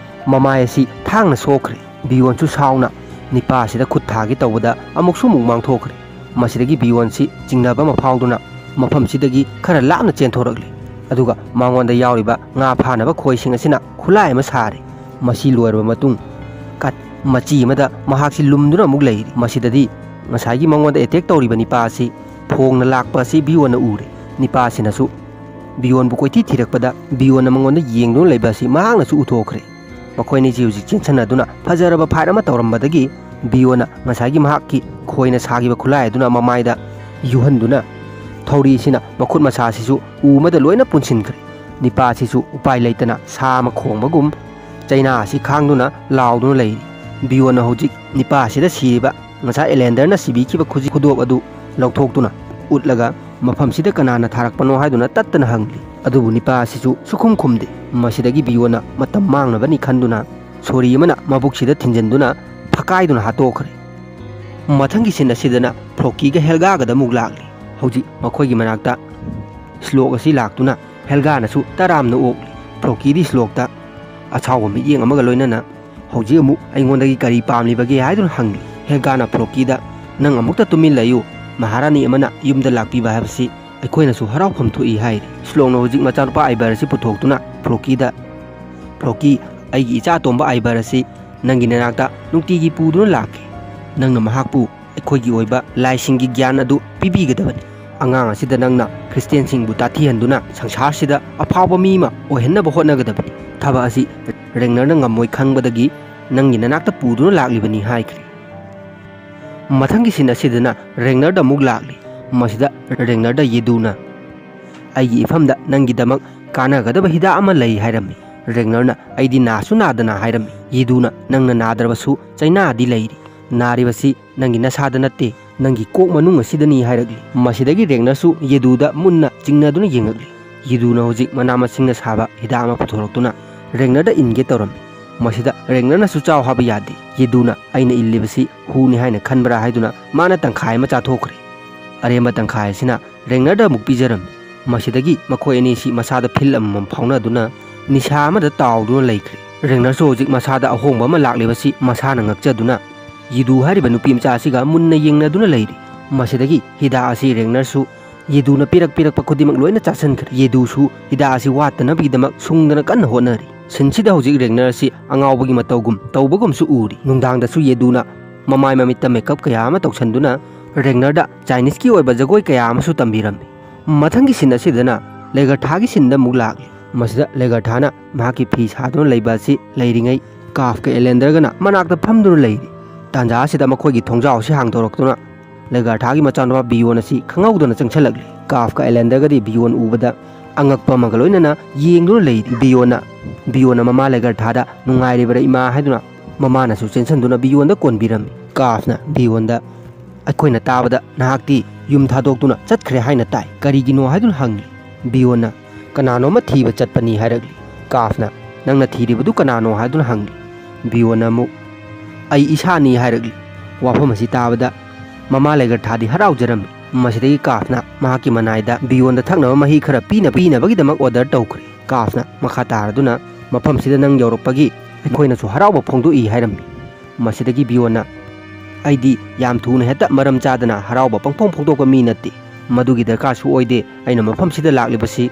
ꯃꯃꯥꯏ ꯑꯁꯤ ꯊꯥꯡꯅ ꯁꯣꯛꯈ꯭ꯔꯦ꯫ ꯕꯤꯌꯣꯟꯁꯨ ꯁꯥꯎꯅ ꯅꯤꯄꯥ ꯑꯁꯤꯗ ꯈꯨꯠ ꯊꯥꯒꯦ ꯇꯧꯕꯗ ꯑꯃꯨꯛꯁꯨ ꯑꯃꯨꯛ ꯃꯥꯡꯊꯣꯛꯈ꯭ꯔꯦ꯫ ꯃꯁꯤꯗꯒꯤ ꯕꯤꯌꯣꯟꯁꯤ ꯆꯤꯡꯅꯕ ꯑꯃ ꯐꯥꯎꯗꯨꯅ ꯃꯐꯝꯁꯤꯗꯒꯤ ꯈꯔ ꯂꯥꯞꯅ ꯆꯦꯟꯊꯣꯔꯛꯂꯤ꯫ ꯑꯗꯨꯒ ꯃꯉꯣꯟꯗ ꯌꯥꯎꯔꯤꯕ ꯉꯥ ꯐꯥꯅꯕ ꯈꯣꯏꯁꯤꯡ ꯑꯁꯤꯅ ꯈꯨꯠꯂꯥꯏ ꯑꯃ ꯁꯥꯔꯦ꯫ ꯃꯁꯤ ꯂꯣꯏꯔꯕ ꯃꯇꯨꯡ ꯀꯠ ꯃꯆꯤ ꯑꯃꯗ ꯃꯍꯥꯛꯁꯤ ꯂꯨꯝꯗꯨꯅ ꯑꯃꯨꯛ ꯂꯩꯔꯤ꯫ ꯃꯁꯤꯗꯗꯤ ꯉꯁꯥꯏꯒꯤ ꯃꯉꯣꯟꯗ ꯑꯦꯇꯦꯛ ꯇꯧꯔꯤꯕ ꯅꯤꯄꯥ ꯑꯁꯤ ꯐꯣꯡꯅ ꯂꯥꯛꯄ ꯑꯁꯤ ꯕꯤꯌꯣꯟꯅ ꯎꯔꯦ꯫ ꯅꯤꯄꯥ ꯑꯁꯤꯅꯁꯨ ꯕꯤꯌꯣꯟꯕꯨ ꯀꯣꯏꯊꯤ ꯊꯤꯔꯛꯄꯗ ꯕꯤꯌꯣꯟꯅ ꯃꯉꯣꯟꯗ ꯌꯦꯡꯗꯨꯅ ꯂꯩꯕ ꯑꯁꯤ ꯃꯍꯥꯛꯅꯁꯨ ꯎꯊꯣꯛꯈ꯭ꯔꯦ꯫ ꯃꯈꯣꯏ ꯑꯅꯤꯁꯤ ꯍꯧꯖꯤꯛ ꯆꯦꯟꯁꯟꯅꯗꯨꯅ ꯐꯖꯔꯕ ꯐꯥꯏꯠ ꯑꯃ ꯇꯧꯔꯝꯕꯗꯒꯤ ꯕꯤꯌꯣꯟꯅ ꯉꯁꯥꯏꯒꯤ ꯃꯍꯥꯛꯀꯤ ꯈꯣꯏꯅ ꯁꯥꯈꯤꯕ ꯈꯨꯠꯂꯥꯏ ꯑꯗꯨꯅ ꯃꯃꯥꯏꯗ ꯌꯨꯍꯟꯗꯨꯅ ꯊꯧꯔꯤꯁꯤꯅ ꯃꯈꯨꯠ ꯃꯁꯥꯁꯤꯁꯨ ꯎ ꯑꯃꯗ ꯂꯣꯏꯅ ꯄꯨꯟꯁꯤꯟꯈ꯭ꯔꯦ꯫ ꯅꯤꯄꯥꯁꯤꯁꯨ ꯎꯄꯥꯏ ꯂꯩꯇꯅ ꯁꯥ ꯑꯃ ꯈꯣꯡꯕꯒꯨꯝ ꯆꯩꯅꯥ ꯑꯁꯤ ꯈꯥꯡꯗꯨꯅ ꯂꯥꯎꯗꯨꯅ ꯂꯩꯔꯤ꯫ ꯕꯤꯌꯣꯟꯅ ꯍꯧꯖꯤꯛ ꯅꯤꯄꯥ ꯑꯁꯤꯗ ꯁꯤꯔꯤꯕ ꯉꯁꯥꯏ ꯑꯦꯂꯦꯟꯗꯔꯅ ꯁꯤꯕꯤꯈꯤꯕ ꯈꯨꯖꯤ ꯈꯨꯗꯣꯞ ꯑꯗꯨ ꯂꯧꯊꯣꯛꯇꯨꯅ ꯎꯠꯂꯒ ꯃꯐꯝꯁꯤꯗ ꯀꯅꯥꯅ ꯊꯥꯔꯛꯄꯅꯣ ꯍꯥꯏꯗꯨꯅ ꯇꯠꯇꯅ ꯍꯪꯂꯤ꯫ ꯑꯗꯨꯕꯨ ꯅꯤꯄꯥ ꯑꯁꯤꯁꯨ ꯁꯨꯈꯨꯝ ꯈꯨꯝꯗꯦ꯫ ꯃꯁꯤꯗꯒꯤ ꯕꯤꯌꯣꯟꯅ ꯃꯇꯝ ꯃꯥꯡꯅꯕꯅꯤ ꯈꯟꯗꯨꯅ ꯁꯣꯔꯤ ꯑꯃꯅ ꯃꯕꯨꯛꯁꯤꯗ ꯊꯤꯟꯖꯤꯟꯗꯨꯅ ꯐꯀꯥꯏꯗꯨꯅ ꯍꯥꯠꯇꯣꯛꯈ꯭ꯔꯦ꯫ ꯃꯊꯪꯒꯤ ꯁꯤꯟ ꯑꯁꯤꯗꯅ ꯐ꯭ꯔꯣꯀꯤꯒ ꯍꯦꯜꯒꯥꯒꯗ ꯑꯃꯨꯛ ꯂꯥꯛꯂꯤ꯫ ꯍꯧꯖꯤꯛ ꯃꯈꯣꯏꯒꯤ ꯃꯅꯥꯛꯇ ꯁ꯭ꯂꯣꯛ ꯑꯁꯤ ꯂꯥꯛꯇꯨꯅ ꯍꯦꯜꯒꯥꯅꯁꯨ ꯇꯔꯥꯝꯅ ꯑꯣꯛꯂꯤ꯫ ꯐ꯭ꯔꯣꯀꯤꯗꯤ ꯁ꯭ꯂꯣꯛꯇ ꯑꯁꯥꯎꯕ ꯃꯤꯠꯌꯦꯡ ꯑꯃꯒ ꯂꯣꯏꯅꯅ "ꯍꯧꯖꯤꯛ ꯑꯃꯨꯛ ꯑꯩꯉꯣꯟꯗꯒꯤ ꯀꯔꯤ ꯄꯥꯝꯂꯤꯕꯒꯦ?" ꯍꯥꯏꯗꯨꯅ ꯍꯪꯂꯤ꯫ ꯍꯦꯜꯒꯥꯅ ꯐ꯭ꯔꯣꯀꯤꯗ "ꯅꯪ ꯑꯃꯨꯛꯇ ꯇꯨꯃꯤꯟ ꯂꯩꯌꯨ꯫ ꯃꯍꯥꯔꯥꯅꯤ ꯑꯃꯅ ꯌꯨꯝꯗ ꯂꯥꯛꯄꯤꯕ ꯍꯥꯏꯕꯁꯤ ꯑꯩꯈꯣꯏꯅꯁꯨ ꯍꯔꯥꯎꯐꯝ ꯊꯣꯛꯏ" ꯍꯥꯏꯔꯤ꯫ ꯁ꯭ꯂꯣꯛꯅ ꯍꯧꯖꯤꯛ ꯃꯆꯥꯅꯨꯄꯥ ꯑꯥꯏꯕꯔ ꯑꯁꯤ ꯄꯨꯊꯣꯛꯇꯨꯅ ꯐ꯭ꯔꯣꯀꯤꯗ "ꯐ꯭ꯔꯣꯀꯤ, ꯑꯩꯒꯤ ꯏꯆꯥ ꯑꯇꯣꯝꯕ ꯑꯥꯏꯕꯔ ꯑꯁꯤ ꯅꯪꯒꯤ ꯅꯅꯥꯛꯇ ꯅꯨꯡꯇꯤꯒꯤ ꯄꯨꯗꯨꯅ ꯂꯥꯛꯈꯤ꯫ ꯅꯪꯅ ꯃꯍꯥꯛꯄꯨ ꯑꯩꯈꯣꯏꯒꯤ ꯑꯣꯏꯕ ꯂꯥꯏꯁꯤꯡꯒꯤ ꯒ꯭ꯌꯥꯟ ꯑꯗꯨ ꯄꯤꯕꯤꯒꯗꯕꯅꯤ꯫ ꯑꯉꯥꯡ ꯑꯁꯤꯗ ꯅꯪꯅ ꯈ꯭ꯔꯤꯁꯇꯤꯌꯥꯟꯁꯤꯡꯕꯨ ꯇꯥꯊꯤꯍꯟꯗꯨꯅ ꯁꯪꯁꯥꯔꯁꯤꯗ ꯑꯐꯥꯎꯕ ꯃꯤ ꯑꯃ ꯑꯣꯏꯍꯟꯅꯕ ꯍꯣꯠꯅꯒꯗꯕꯅꯤ꯫ ꯊꯕꯛ ꯑꯁꯤ ꯔꯦꯡꯅꯔꯅ ꯉꯝꯃꯣꯏ ꯈꯪꯕꯗꯒꯤ ꯅꯪꯒꯤ ꯅꯅꯥꯛꯇ ꯄꯨꯗꯨꯅ ꯂꯥꯛꯂꯤꯕꯅꯤ" ꯍꯥꯏꯈ꯭ꯔꯦ꯫ ꯃꯊꯪꯒꯤ ꯁꯤꯟ ꯑꯁꯤꯗꯅ ꯔꯦꯡꯅꯔꯗ ꯑꯃꯨꯛ ꯂꯥꯛꯂꯤ꯫ ꯃꯁꯤꯗ ꯔꯦꯡꯅꯔꯗ ꯌꯦꯗꯨꯅ "ꯑꯩꯒꯤ ꯏꯐꯝꯗ ꯅꯪꯒꯤꯗꯃꯛ ꯀꯥꯟꯅꯒꯗꯕ ꯍꯤꯗꯥꯛ ꯑꯃ ꯂꯩ" ꯍꯥꯏꯔꯝꯃꯤ꯫ ꯔꯦꯡꯅꯔꯅ "ꯑꯩꯗꯤ ꯅꯥꯁꯨ ꯅꯥꯗꯅ" ꯍꯥꯏꯔꯝꯃꯤ꯫ ꯌꯦꯗꯨꯅ "ꯅꯪꯅ ꯅꯥꯗ꯭ꯔꯕꯁꯨ ꯆꯩꯅꯥꯗꯤ ꯂꯩꯔꯤ꯫ ꯅꯥꯔꯤꯕꯁꯤ ꯅꯪꯒꯤ ꯅꯁꯥꯗ ꯅꯠꯇꯦ, ꯅꯪꯒꯤ ꯀꯣꯛ ꯃꯅꯨꯡ ꯑꯁꯤꯗꯅꯤ" ꯍꯥꯏꯔꯛꯂꯤ꯫ ꯃꯁꯤꯗꯒꯤ ꯔꯦꯡꯅꯔꯁꯨ ꯌꯦꯗꯨꯗ ꯃꯨꯟꯅ ꯆꯤꯡꯅꯗꯨꯅ ꯌꯦꯡꯉꯛꯂꯤ꯫ ꯌꯦꯗꯨꯅ ꯍꯧꯖꯤꯛ ꯃꯅꯥ ꯃꯁꯤꯡꯅ ꯁꯥꯕ ꯍꯤꯗꯥꯛ ꯑꯃ ꯄꯨꯊꯣꯔꯛꯇꯨꯅ ꯔꯦꯡꯅꯔꯗ ꯏꯟꯒꯦ ꯇꯧꯔꯝꯃꯤ꯫ ꯃꯁꯤꯗ ꯔꯦꯡꯅꯔꯅꯁꯨ "ꯆꯥꯎ" ꯍꯥꯏꯕ ꯌꯥꯗꯦ꯫ ꯌꯦꯗꯨꯅ "ꯑꯩꯅ ꯏꯜꯂꯤꯕꯁꯤ ꯍꯨꯅꯤ ꯍꯥꯏꯅ ꯈꯟꯕ꯭ꯔꯥ?" ꯍꯥꯏꯗꯨꯅ ꯃꯥꯅ ꯇꯪꯈꯥꯏ ꯑꯃ ꯆꯥꯊꯣꯛꯈ꯭ꯔꯦ꯫ ꯑꯔꯦꯝꯕ ꯇꯪꯈꯥꯏ ꯑꯁꯤꯅ ꯔꯦꯡꯅꯔꯗ ꯑꯃꯨꯛ ꯄꯤꯖꯔꯝꯃꯤ꯫ ꯃꯁꯤꯗꯒꯤ ꯃꯈꯣꯏ ꯑꯅꯤꯁꯤ ꯃꯁꯥꯗ ꯐꯤꯜ ꯑꯃꯃꯝ ꯐꯥꯎꯅꯗꯨꯅ ꯅꯤꯁꯥ ꯑꯃꯗ ꯇꯥꯎꯗꯨꯅ ꯂꯩꯈ꯭ꯔꯦ꯫ ꯔꯦꯡꯅꯔꯁꯨ ꯍꯧꯖꯤꯛ ꯃꯁꯥꯗ ꯑꯍꯣꯡꯕ ꯑꯃ ꯂꯥꯛꯂꯤꯕꯁꯤ ꯃꯁꯥꯅ ꯉꯛꯆꯗꯨꯅ ꯌꯤꯗꯨ ꯍꯥꯏꯔꯤꯕ ꯅꯨꯄꯤ ꯃꯆꯥ ꯑꯁꯤꯒ ꯃꯨꯟꯅ ꯌꯦꯡꯅꯗꯨꯅ ꯂꯩꯔꯤ꯫ ꯃꯁꯤꯗꯒꯤ ꯍꯤꯗꯥꯛ ꯑꯁꯤ ꯔꯦꯡꯅꯔꯁꯨ ꯌꯤꯗꯨꯅ ꯄꯤꯔꯛ ꯄꯤꯔꯛꯄ ꯈꯨꯗꯤꯡꯃꯛ ꯂꯣꯏꯅ ꯆꯥꯁꯤꯟꯈ꯭ꯔꯦ꯫ ꯌꯤꯗꯨꯁꯨ ꯍꯤꯗꯥꯛ ꯑꯁꯤ ꯋꯥꯠꯇꯅꯕꯒꯤꯗꯃꯛ ꯁꯨꯡꯗꯅ ꯀꯟꯅ ꯍꯣꯠꯅꯔꯤ꯫ ꯁꯤꯟꯁꯤꯗ ꯍꯧꯖꯤꯛ ꯔꯦꯡꯅꯔ ꯑꯁꯤ ꯑꯉꯥꯎꯕꯒꯤ ꯃꯇꯧꯒꯨꯝ ꯇꯧꯕꯒꯨꯝꯁꯨ ꯎꯔꯤ꯫ ꯅꯨꯡꯗꯥꯡꯗꯁꯨ ꯌꯤꯗꯨꯅ ꯃꯃꯥꯏ ꯃꯃꯤꯠꯇ ꯃꯦꯀꯞ ꯀꯌꯥ ꯑꯃ ꯇꯧꯁꯟꯗꯨꯅ ꯔꯦꯡꯅꯔꯗ ꯆꯥꯏꯅꯤꯁꯀꯤ ꯑꯣꯏꯕ ꯖꯒꯣꯏ ꯀꯌꯥ ꯑꯃꯁꯨ ꯇꯝꯕꯤꯔꯝꯃꯤ꯫ ꯃꯊꯪꯒꯤ ꯁꯤꯟ ꯑꯁꯤꯗꯅ ꯂꯦꯒꯔꯊꯥꯒꯤ ꯁꯤꯟꯗ ꯑꯃꯨꯛ ꯂꯥꯛꯂꯤ꯫ ꯃꯁꯤꯗ ꯂꯦꯒꯔꯊꯥꯅ ꯃꯍꯥꯛꯀꯤ ꯐꯤ ꯁꯥꯗꯨꯅ ꯂꯩꯕ ꯑꯁꯤ ꯂꯩꯔꯤꯉꯩ ꯀꯥꯐꯀ ꯑꯦꯂꯦꯟꯗꯔꯒꯅ ꯃꯅꯥꯛꯇ ꯐꯝꯗꯨꯅ ꯂꯩꯔꯤ꯫ ꯇꯥꯟꯖꯥ ꯑꯁꯤꯗ ꯃꯈꯣꯏꯒꯤ ꯊꯣꯡꯖꯥꯎ ꯑꯁꯤ ꯍꯥꯡꯗꯣꯔꯛꯇꯨꯅ ꯂꯦꯒꯔꯊꯥꯒꯤ ꯃꯆꯥꯅꯨꯄꯥ ꯕꯤꯌꯣꯟ ꯑꯁꯤ ꯈꯪꯍꯧꯗꯅ ꯆꯪꯁꯤꯜꯂꯛꯂꯤ꯫ ꯀꯥꯐꯀ ꯑꯦꯂꯦꯟꯗꯔꯒꯗꯤ ꯕꯤꯌꯣꯟ ꯎꯕꯗ ꯑꯉꯛꯄ ꯑꯃꯒ ꯂꯣꯏꯅꯅ ꯌꯦꯡꯗꯨꯅ ꯂꯩꯔꯤ꯫ ꯕꯤꯌꯣꯟꯅ ꯕꯤꯌꯣꯟꯅ ꯃꯃꯥ ꯂꯦꯒꯔꯊꯥꯗ "ꯅꯨꯡꯉꯥꯏꯔꯤꯕ꯭ꯔꯥ ꯏꯃꯥ?" ꯍꯥꯏꯗꯨꯅ ꯃꯃꯥꯅꯁꯨ ꯆꯦꯟꯁꯤꯟꯗꯨꯅ ꯕꯤꯌꯣꯟꯗ ꯀꯣꯟꯕꯤꯔꯝꯃꯤ꯫ ꯀꯥꯐꯅ ꯕꯤꯌꯣꯟꯗ, "ꯑꯩꯈꯣꯏꯅ ꯇꯥꯕꯗ ꯅꯍꯥꯛꯇꯤ ꯌꯨꯝ ꯊꯥꯗꯣꯛꯇꯨꯅ ꯆꯠꯈ꯭ꯔꯦ ꯍꯥꯏꯅ ꯇꯥꯏ, ꯀꯔꯤꯒꯤꯅꯣ?" ꯍꯥꯏꯗꯨꯅ ꯍꯪꯂꯤ꯫ ꯕꯤꯌꯣꯟꯅ, "ꯀꯅꯥꯅꯣꯃ ꯊꯤꯕ ꯆꯠꯄꯅꯤ" ꯍꯥꯏꯔꯛꯂꯤ꯫ ꯀꯥꯐꯅ, "ꯅꯪꯅ ꯊꯤꯔꯤꯕꯗꯨ ꯀꯅꯥꯅꯣ?" ꯍꯥꯏꯗꯨꯅ ꯍꯪꯂꯤ꯫ ꯕꯤꯌꯣꯟꯅ ꯑꯃꯨꯛ, "ꯑꯩ ꯏꯁꯥꯅꯤ" ꯍꯥꯏꯔꯛꯂꯤ꯫ ꯋꯥꯐꯝ ꯑꯁꯤ ꯇꯥꯕꯗ ꯃꯃꯥ ꯂꯦꯒꯔꯊꯥꯗꯤ ꯍꯔꯥꯎꯖꯔꯝꯃꯤ꯫ ꯃꯁꯤꯗꯒꯤ ꯀꯥꯐꯅ ꯃꯍꯥꯛꯀꯤ ꯃꯅꯥꯏꯗ ꯕꯤꯌꯣꯟꯗ ꯊꯛꯅꯕ ꯃꯍꯤ ꯈꯔ ꯄꯤꯅ ꯄꯤꯅꯕꯒꯤꯗꯃꯛ ꯑꯣꯔꯗꯔ ꯇꯧꯈ꯭ꯔꯦ꯫ ꯀꯥꯐꯅ ꯃꯈꯥ ꯇꯥꯔꯗꯨꯅ, "ꯃꯐꯝꯁꯤꯗ ꯅꯪ ꯌꯧꯔꯛꯄꯒꯤ ꯑꯩꯈꯣꯏꯅꯁꯨ ꯍꯔꯥꯎꯕ ꯐꯣꯡꯗꯣꯛꯏ" ꯍꯥꯏꯔꯝꯃꯤ꯫ ꯃꯁꯤꯗꯒꯤ ꯕꯤꯌꯣꯟꯅ, "ꯑꯩꯗꯤ ꯌꯥꯝ ꯊꯨꯅ ꯍꯦꯛꯇ ꯃꯔꯝ ꯆꯥꯗꯅ ꯍꯔꯥꯎꯕ ꯄꯪꯐꯣꯡ ꯐꯣꯡꯗꯣꯛꯄ ꯃꯤ ꯅꯠꯇꯦ꯫ ꯃꯗꯨꯒꯤ ꯗꯔꯀꯥꯔꯁꯨ ꯑꯣꯏꯗꯦ꯫ ꯑꯩꯅ ꯃꯐꯝꯁꯤꯗ ꯂꯥꯛꯂꯤꯕꯁꯤ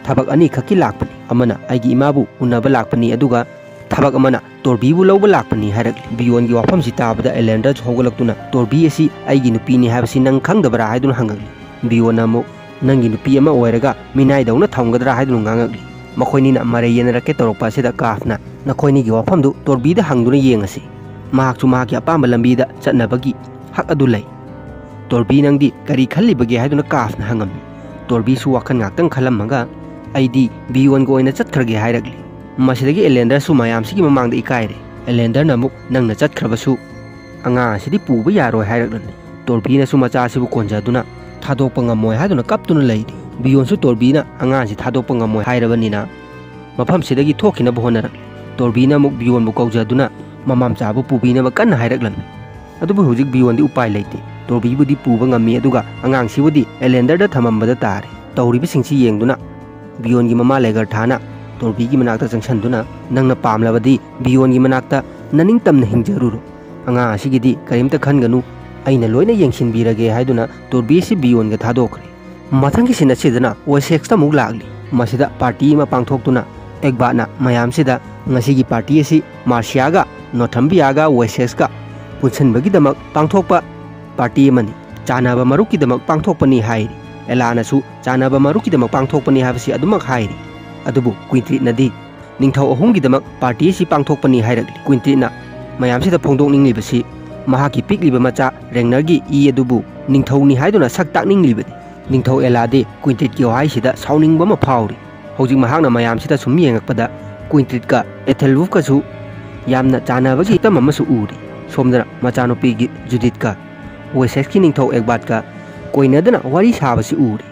ꯊꯕꯛ ꯑꯅꯤꯈꯛꯀꯤ ꯂꯥꯛꯄꯅꯤ꯫ ꯑꯃꯅ ꯑꯩꯒꯤ ꯏꯃꯥꯕꯨ ꯎꯅꯕ ꯂꯥꯛꯄꯅꯤ, ꯑꯗꯨꯒ ꯊꯕꯛ ꯑꯃꯅ ꯇꯣꯔꯕꯤꯕꯨ ꯂꯧꯕ ꯂꯥꯛꯄꯅꯤ" ꯍꯥꯏꯔꯛꯂꯤ꯫ ꯕꯤꯌꯣꯟꯒꯤ ꯋꯥꯐꯝꯁꯤ ꯇꯥꯕꯗ ꯑꯦꯂꯦꯟꯗꯔꯁꯨ ꯍꯧꯒꯠꯂꯛꯇꯨꯅ, "ꯇꯣꯔꯕꯤ ꯑꯁꯤ ꯑꯩꯒꯤ ꯅꯨꯄꯤꯅꯤ ꯍꯥꯏꯕꯁꯤ ꯅꯪ ꯈꯪꯗꯕ꯭ꯔꯥ?" ꯍꯥꯏꯗꯨꯅ ꯍꯪꯉꯛꯂꯤ꯫ ꯕꯤꯌꯣꯟꯅ ꯑꯃꯨꯛ, "ꯅꯪꯒꯤ ꯅꯨꯄꯤ ꯑꯃ ꯑꯣꯏꯔꯒ ꯃꯤꯅꯥꯏꯗꯧꯅ ꯊꯝꯒꯗ꯭ꯔꯥ?" ꯍꯥꯏꯗꯨꯅ ꯉꯥꯡꯉꯛꯂꯤ꯫ ꯃꯈꯣꯏꯅꯤꯅ ꯃꯔꯩ ꯌꯦꯟꯅꯔꯛꯀꯦ ꯇꯧꯔꯛꯄ ꯑꯁꯤꯗ ꯀꯥꯐꯅ, "ꯅꯈꯣꯏꯅꯤꯒꯤ ꯋꯥꯐꯝꯗꯨ ꯇꯣꯔꯕꯤꯗ ꯍꯪꯗꯨꯅ ꯌꯦꯡꯉꯁꯤ꯫ ꯃꯍꯥꯛꯁꯨ ꯃꯍꯥꯛꯀꯤ ꯑꯄꯥꯝꯕ ꯂꯝꯕꯤꯗ ꯆꯠꯅꯕꯒꯤ ꯍꯛ ꯑꯗꯨ ꯂꯩ꯫ ꯇꯣꯔꯕꯤ, ꯅꯪꯗꯤ ꯀꯔꯤ ꯈꯜꯂꯤꯕꯒꯦ?" ꯍꯥꯏꯗꯨꯅ ꯀꯥꯐꯅ ꯍꯪꯉꯝꯃꯤ꯫ ꯇꯣꯔꯕꯤꯁꯨ ꯋꯥꯈꯜ ꯉꯥꯛꯇꯪ ꯈꯜꯂꯝꯃꯒ, "ꯑꯩꯗꯤ ꯕꯤꯌꯣꯟꯒ ꯑꯣꯏꯅ ꯆꯠꯈ꯭ꯔꯒꯦ" ꯍꯥꯏꯔꯛꯂꯤ꯫ ꯃꯁꯤꯗꯒꯤ ꯑꯦꯂꯦꯟꯗꯔꯁꯨ ꯃꯌꯥꯝꯁꯤꯒꯤ ꯃꯃꯥꯡꯗ ꯏꯀꯥꯏꯔꯦ꯫ ꯑꯦꯂꯦꯟꯗꯔꯅ ꯑꯃꯨꯛ, "ꯅꯪꯅ ꯆꯠꯈ꯭ꯔꯕꯁꯨ ꯑꯉꯥꯡ ꯑꯁꯤꯗꯤ ꯄꯨꯕ ꯌꯥꯔꯣꯏ" ꯍꯥꯏꯔꯛꯂꯅꯤ꯫ ꯇꯣꯔꯕꯤꯅꯁꯨ ꯃꯆꯥ ꯑꯁꯤꯕꯨ ꯀꯣꯟꯖꯗꯨꯅ ꯊꯥꯗꯣꯛꯄ ꯉꯝꯃꯣꯏ ꯍꯥꯏꯗꯨꯅ ꯀꯞꯇꯨꯅ ꯂꯩꯔꯤ꯫ ꯕꯤꯌꯣꯟꯁꯨ ꯇꯣꯔꯕꯤꯅ ꯑꯉꯥꯡꯁꯤ ꯊꯥꯗꯣꯛꯄ ꯉꯝꯃꯣꯏ ꯍꯥꯏꯔꯕꯅꯤꯅ ꯃꯐꯝꯁꯤꯗꯒꯤ ꯊꯣꯛꯈꯤꯅꯕ ꯍꯣꯠꯅꯔꯛꯂꯤ꯫ ꯇꯣꯔꯕꯤꯅ ꯑꯃꯨꯛ ꯕꯤꯌꯣꯟꯕꯨ ꯀꯧꯖꯗꯨꯅ ꯃꯃꯥ ꯃꯆꯥꯕꯨ ꯄꯨꯕꯤꯅꯕ ꯀꯟꯅ ꯍꯥꯏꯔꯛꯂꯝꯃꯤ꯫ ꯑꯗꯨꯕꯨ ꯍꯧꯖꯤꯛ ꯕꯤꯌꯣꯟꯗꯤ ꯎꯄꯥꯏ ꯂꯩꯇꯦ꯫ ꯇꯣꯔꯕꯤꯕꯨꯗꯤ ꯄꯨꯕ ꯉꯝꯃꯤ, ꯑꯗꯨꯒ ꯑꯉꯥꯡꯁꯤꯕꯨꯗꯤ ꯑꯦꯂꯦꯟꯗꯔꯗ ꯊꯝꯃꯝꯕꯗ ꯇꯥꯔꯦ꯫ ꯇꯧꯔꯤꯕꯁꯤꯡꯁꯤ ꯌꯦꯡꯗꯨꯅ ꯕꯤꯌꯣꯟꯒꯤ ꯃꯃꯥ ꯂꯦꯒꯔꯊꯥꯅ ꯇꯣꯔꯕꯤꯒꯤ ꯃꯅꯥꯛꯇ ꯆꯪꯁꯤꯟꯗꯨꯅ, "ꯅꯪꯅ ꯄꯥꯝꯂꯕꯗꯤ ꯕꯤꯌꯣꯟꯒꯤ ꯃꯅꯥꯛꯇ ꯅꯅꯤꯡꯇꯝꯅ ꯍꯤꯡꯖꯔꯨꯔꯣ꯫ ꯑꯉꯥꯡ ꯑꯁꯤꯒꯤꯗꯤ ꯀꯔꯤꯝꯇ ꯈꯟꯒꯅꯨ, ꯑꯩꯅ ꯂꯣꯏꯅ ꯌꯦꯡꯁꯤꯟꯕꯤꯔꯒꯦ" ꯍꯥꯏꯗꯨꯅ ꯇꯣꯔꯕꯤ ꯑꯁꯤ ꯕꯤꯌꯣꯟꯒ ꯊꯥꯗꯣꯛꯈ꯭ꯔꯦ꯫ ꯃꯊꯪꯒꯤ ꯁꯤꯟ ꯑꯁꯤꯗꯅ ꯋꯦꯁꯦꯛꯁꯇ ꯑꯃꯨꯛ ꯂꯥꯛꯂꯤ꯫ ꯃꯁꯤꯗ ꯄꯥꯔꯇꯤ ꯑꯃ ꯄꯥꯡꯊꯣꯛꯇꯨꯅ ꯑꯦꯒꯕꯥꯠꯅ ꯃꯌꯥꯝꯁꯤꯗ, "ꯉꯁꯤꯒꯤ ꯄꯥꯔꯇꯤ ꯑꯁꯤ ꯃꯥꯔꯁꯤꯌꯥꯒ ꯅꯣꯊꯝꯕꯤꯌꯥꯒ ꯋꯦꯁꯦꯛꯁꯀ ꯄꯨꯟꯁꯤꯟꯕꯒꯤꯗꯃꯛ ꯄꯥꯡꯊꯣꯛꯄ ꯄꯥꯔꯇꯤ ꯑꯃꯅꯤ, ꯆꯥꯟꯅꯕ ꯃꯔꯨꯞꯀꯤꯗꯃꯛ ꯄꯥꯡꯊꯣꯛꯄꯅꯤ" ꯍꯥꯏꯔꯤ꯫ ꯑꯦꯂꯥꯅꯁꯨ ꯆꯥꯟꯅꯕ ꯃꯔꯨꯞꯀꯤꯗꯃꯛ ꯄꯥꯡꯊꯣꯛꯄꯅꯤ ꯍꯥꯏꯕꯁꯤ ꯑꯗꯨꯃꯛ ꯍꯥꯏꯔꯤ꯫ ꯑꯗꯨꯕꯨ ꯀ꯭ꯋꯤꯟꯇ꯭ꯔꯤꯠꯅꯗꯤ ꯅꯤꯡꯊꯧ ꯑꯍꯨꯝꯒꯤꯗꯃꯛ ꯄꯥꯔꯇꯤ ꯑꯁꯤ ꯄꯥꯡꯊꯣꯛꯄꯅꯤ ꯍꯥꯏꯔꯛꯂꯤ꯫ ꯀ꯭ꯋꯤꯟꯇ꯭ꯔꯤꯠꯅ ꯃꯌꯥꯝꯁꯤꯗ ꯐꯣꯡꯗꯣꯛꯅꯤꯡꯂꯤꯕꯁꯤ ꯃꯍꯥꯛꯀꯤ ꯄꯤꯛꯂꯤꯕ ꯃꯆꯥ ꯔꯦꯡꯅꯔꯒꯤ ꯏ ꯑꯗꯨꯕꯨ ꯅꯤꯡꯊꯧꯅꯤ ꯍꯥꯏꯗꯨꯅ ꯁꯛ ꯇꯥꯛꯅꯤꯡꯂꯤꯕꯅꯤ꯫ ꯅꯤꯡꯊꯧ ꯑꯦꯂꯥꯗꯤ ꯀ꯭ꯋꯤꯟꯇ꯭ꯔꯤꯠꯀꯤ ꯋꯥꯍꯩꯁꯤꯗ ꯁꯥꯎꯅꯤꯡꯕ ꯑꯃ ꯐꯥꯎꯔꯤ꯫ ꯍꯧꯖꯤꯛ ꯃꯍꯥꯛꯅ ꯃꯌꯥꯝꯁꯤꯗ ꯁꯨꯝ ꯌꯦꯡꯉꯛꯄꯗ ꯀ꯭ꯋꯤꯟꯇ꯭ꯔꯤꯠꯀ ꯑꯦꯊꯦꯜꯋꯨꯐꯀꯁꯨ ꯌꯥꯝꯅ ꯆꯥꯟꯅꯕꯒꯤ ꯁꯛꯇꯝ ꯑꯃꯁꯨ ꯎꯔꯤ꯫ ꯁꯣꯝꯗꯅ ꯃꯆꯥꯅꯨꯄꯤꯒꯤ ꯖꯨꯗꯤꯠꯀ ꯋꯦꯁꯦꯛꯁꯀꯤ ꯅꯤꯡꯊꯧ ꯑꯦꯒꯕꯥꯠꯀ ꯀꯣꯏꯅꯗꯅ ꯋꯥꯔꯤ ꯁꯥꯕꯁꯤ ꯎꯔꯤ꯫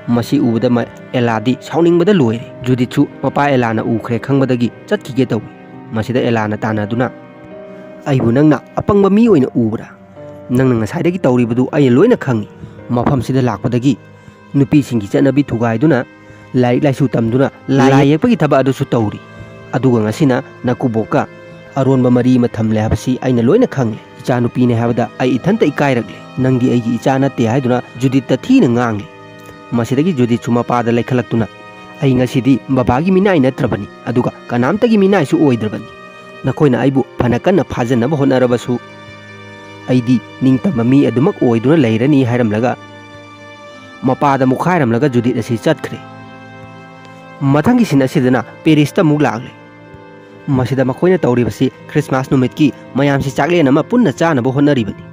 ꯃꯁꯤ ꯎꯕꯗ ꯃ-, ꯑꯦꯂꯥꯗꯤ ꯁꯥꯎꯅꯤꯡꯕꯗ ꯂꯣꯏꯔꯦ꯫ ꯖꯨꯗꯤꯠꯁꯨ ꯃꯄꯥ ꯑꯦꯂꯥꯅ ꯎꯈ꯭ꯔꯦ ꯈꯪꯕꯗꯒꯤ ꯆꯠꯈꯤꯒꯦ ꯇꯧꯏ꯫ ꯃꯁꯤꯗ ꯑꯦꯂꯥꯅ ꯇꯥꯟꯅꯗꯨꯅ, "ꯑꯩꯕꯨ ꯅꯪꯅ ꯑꯄꯪꯕ ꯃꯤ ꯑꯣꯏꯅ ꯎꯕ꯭ꯔꯥ? ꯅꯪꯅ ꯉꯁꯥꯏꯗꯒꯤ ꯇꯧꯔꯤꯕꯗꯨ ꯑꯩ ꯂꯣꯏꯅ ꯈꯪꯏ꯫ ꯃꯐꯝꯁꯤꯗ ꯂꯥꯛꯄꯗꯒꯤ ꯅꯨꯄꯤꯁꯤꯡꯒꯤ ꯆꯠꯅꯕꯤ ꯊꯨꯒꯥꯏꯗꯨꯅ, ꯂꯥꯏꯔꯤꯛ ꯂꯥꯏꯁꯨ ꯇꯝꯗꯨꯅ, ꯂꯥꯏ ꯌꯦꯛꯄꯒꯤ ꯊꯕꯛ ꯑꯗꯨꯁꯨ ꯇꯧꯔꯤ꯫ ꯑꯗꯨꯒ ꯉꯁꯤꯅ ꯅꯀꯨꯕꯣꯛꯀ ꯑꯔꯣꯟꯕ ꯃꯔꯤ ꯑꯃ ꯊꯝꯂꯦ ꯍꯥꯏꯕꯁꯤ ꯑꯩꯅ ꯂꯣꯏꯅ ꯈꯪꯂꯦ꯫ ꯏꯆꯥꯅꯨꯄꯤꯅꯦ ꯍꯥꯏꯕꯗ ꯑꯩ ꯏꯊꯟꯇ ꯏꯀꯥꯏꯔꯛꯂꯦ꯫ ꯅꯪꯗꯤ ꯑꯩꯒꯤ ꯏꯆꯥ ꯅꯠꯇꯦ" ꯍꯥꯏꯗꯨꯅ ꯖꯨꯗꯤꯠꯇ ꯊꯤꯅ ꯉꯥꯡꯂꯤ꯫ ꯃꯁꯤꯗꯒꯤ ꯖꯨꯗꯤꯠꯁꯨ ꯃꯄꯥꯗ ꯂꯩꯈꯠꯂꯛꯇꯨꯅ, "ꯑꯩ ꯉꯁꯤꯗꯤ ꯕꯕꯥꯒꯤ ꯃꯤꯅꯥꯏ ꯅꯠꯇ꯭ꯔꯕꯅꯤ, ꯑꯗꯨꯒ ꯀꯅꯥꯝꯇꯒꯤ ꯃꯤꯅꯥꯏꯁꯨ ꯑꯣꯏꯗ꯭ꯔꯕꯅꯤ꯫ ꯅꯈꯣꯏꯅ ꯑꯩꯕꯨ ꯐꯅ ꯀꯟꯅ ꯐꯥꯖꯅꯕ ꯍꯣꯠꯅꯔꯕꯁꯨ, ꯑꯩꯗꯤ ꯅꯤꯡꯇꯝꯕ ꯃꯤ ꯑꯗꯨꯃꯛ ꯑꯣꯏꯗꯨꯅ ꯂꯩꯔꯅꯤ" ꯍꯥꯏꯔꯝꯂꯒ ꯃꯄꯥꯗ ꯃꯨꯛꯈꯥꯏꯔꯝꯂꯒ ꯖꯨꯗꯤꯠ ꯑꯁꯤ ꯆꯠꯈ꯭ꯔꯦ꯫ ꯃꯊꯪꯒꯤ ꯁꯤꯟ ꯑꯁꯤꯗꯅ ꯄꯦꯔꯤꯁꯇ ꯑꯃꯨꯛ ꯂꯥꯛꯂꯦ꯫ ꯃꯁꯤꯗ ꯃꯈꯣꯏꯅ ꯇꯧꯔꯤꯕꯁꯤ ꯈ꯭ꯔꯤꯁꯃꯥꯁ ꯅꯨꯃꯤꯠꯀꯤ ꯃꯌꯥꯝꯁꯤ ꯆꯥꯛꯂꯦꯟ ꯑꯃ ꯄꯨꯟꯅ ꯆꯥꯅꯕ ꯍꯣꯠꯅꯔꯤꯕꯅꯤ꯫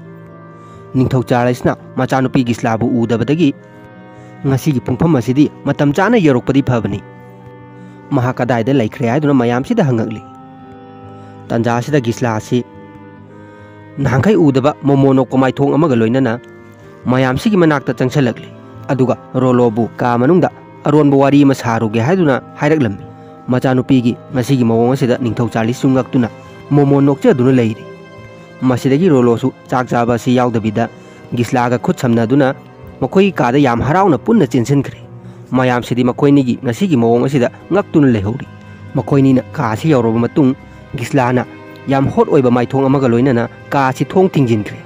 ꯅꯤꯡꯊꯧ ꯆꯥꯔꯂꯁꯅ ꯃꯆꯥꯅꯨꯄꯤ ꯒꯤꯁꯂꯥꯕꯨ ꯎꯗꯕꯗꯒꯤ, "ꯉꯁꯤꯒꯤ ꯄꯨꯡꯐꯝ ꯑꯁꯤꯗꯤ ꯃꯇꯝ ꯆꯥꯅ ꯌꯧꯔꯛꯄꯗꯤ ꯐꯕꯅꯤ꯫ ꯃꯍꯥꯛ ꯀꯗꯥꯏꯗ ꯂꯩꯈ꯭ꯔꯦ?" ꯍꯥꯏꯗꯨꯅ ꯃꯌꯥꯝꯁꯤꯗ ꯍꯪꯉꯛꯂꯤ꯫ ꯇꯟꯖꯥ ꯑꯁꯤꯗ ꯒꯤꯁꯂꯥ ꯑꯁꯤ ꯅꯍꯥꯟꯈꯩ ꯎꯗꯕ ꯃꯣꯃꯣꯅꯣꯛ ꯀꯣꯃꯥꯏꯊꯣꯡ ꯑꯃꯒ ꯂꯣꯏꯅꯅ ꯃꯌꯥꯝꯁꯤꯒꯤ ꯃꯅꯥꯛꯇ ꯆꯪꯁꯤꯜꯂꯛꯂꯤ꯫ ꯑꯗꯨꯒ ꯔꯣꯂꯣꯕꯨ ꯀꯥ ꯃꯅꯨꯡꯗ ꯑꯔꯣꯟꯕ ꯋꯥꯔꯤ ꯑꯃ ꯁꯥꯔꯨꯒꯦ ꯍꯥꯏꯗꯨꯅ ꯍꯥꯏꯔꯛꯂꯝꯃꯤ꯫ ꯃꯆꯥꯅꯨꯄꯤꯒꯤ ꯉꯁꯤꯒꯤ ꯃꯑꯣꯡ ꯑꯁꯤꯗ ꯅꯤꯡꯊꯧ ꯆꯥꯔꯂꯤꯁꯁꯨ ꯉꯛꯇꯨꯅ ꯃꯣꯃꯣꯟ ꯅꯣꯛꯆꯗꯨꯅ ꯂꯩꯔꯤ꯫ ꯃꯁꯤꯗꯒꯤ ꯔꯣꯂꯣꯁꯨ ꯆꯥꯛ ꯆꯥꯕ ꯑꯁꯤ ꯌꯥꯎꯗꯕꯤꯗ ꯒꯤꯁꯂꯥꯒ ꯈꯨꯠ ꯁꯝꯅꯗꯨꯅ ꯃꯈꯣꯏꯒꯤ ꯀꯥꯗ ꯌꯥꯝ ꯍꯔꯥꯎꯅ ꯄꯨꯟꯅ ꯆꯦꯟꯁꯤꯟꯈ꯭ꯔꯦ꯫ ꯃꯌꯥꯝꯁꯤꯗꯤ ꯃꯈꯣꯏꯅꯤꯒꯤ ꯉꯁꯤꯒꯤ ꯃꯑꯣꯡ ꯑꯁꯤꯗ ꯉꯛꯇꯨꯅ ꯂꯩꯍꯧꯔꯤ꯫ ꯃꯈꯣꯏꯅꯤꯅ ꯀꯥ ꯑꯁꯤ ꯌꯧꯔꯕ ꯃꯇꯨꯡ, ꯒꯤꯁꯂꯥꯅ ꯌꯥꯝ ꯍꯣꯠ ꯑꯣꯏꯕ ꯃꯥꯏꯊꯣꯡ ꯑꯃꯒ ꯂꯣꯏꯅꯅ ꯀꯥ ꯑꯁꯤ ꯊꯣꯡ ꯊꯤꯡꯖꯤꯟꯈ꯭ꯔꯦ꯫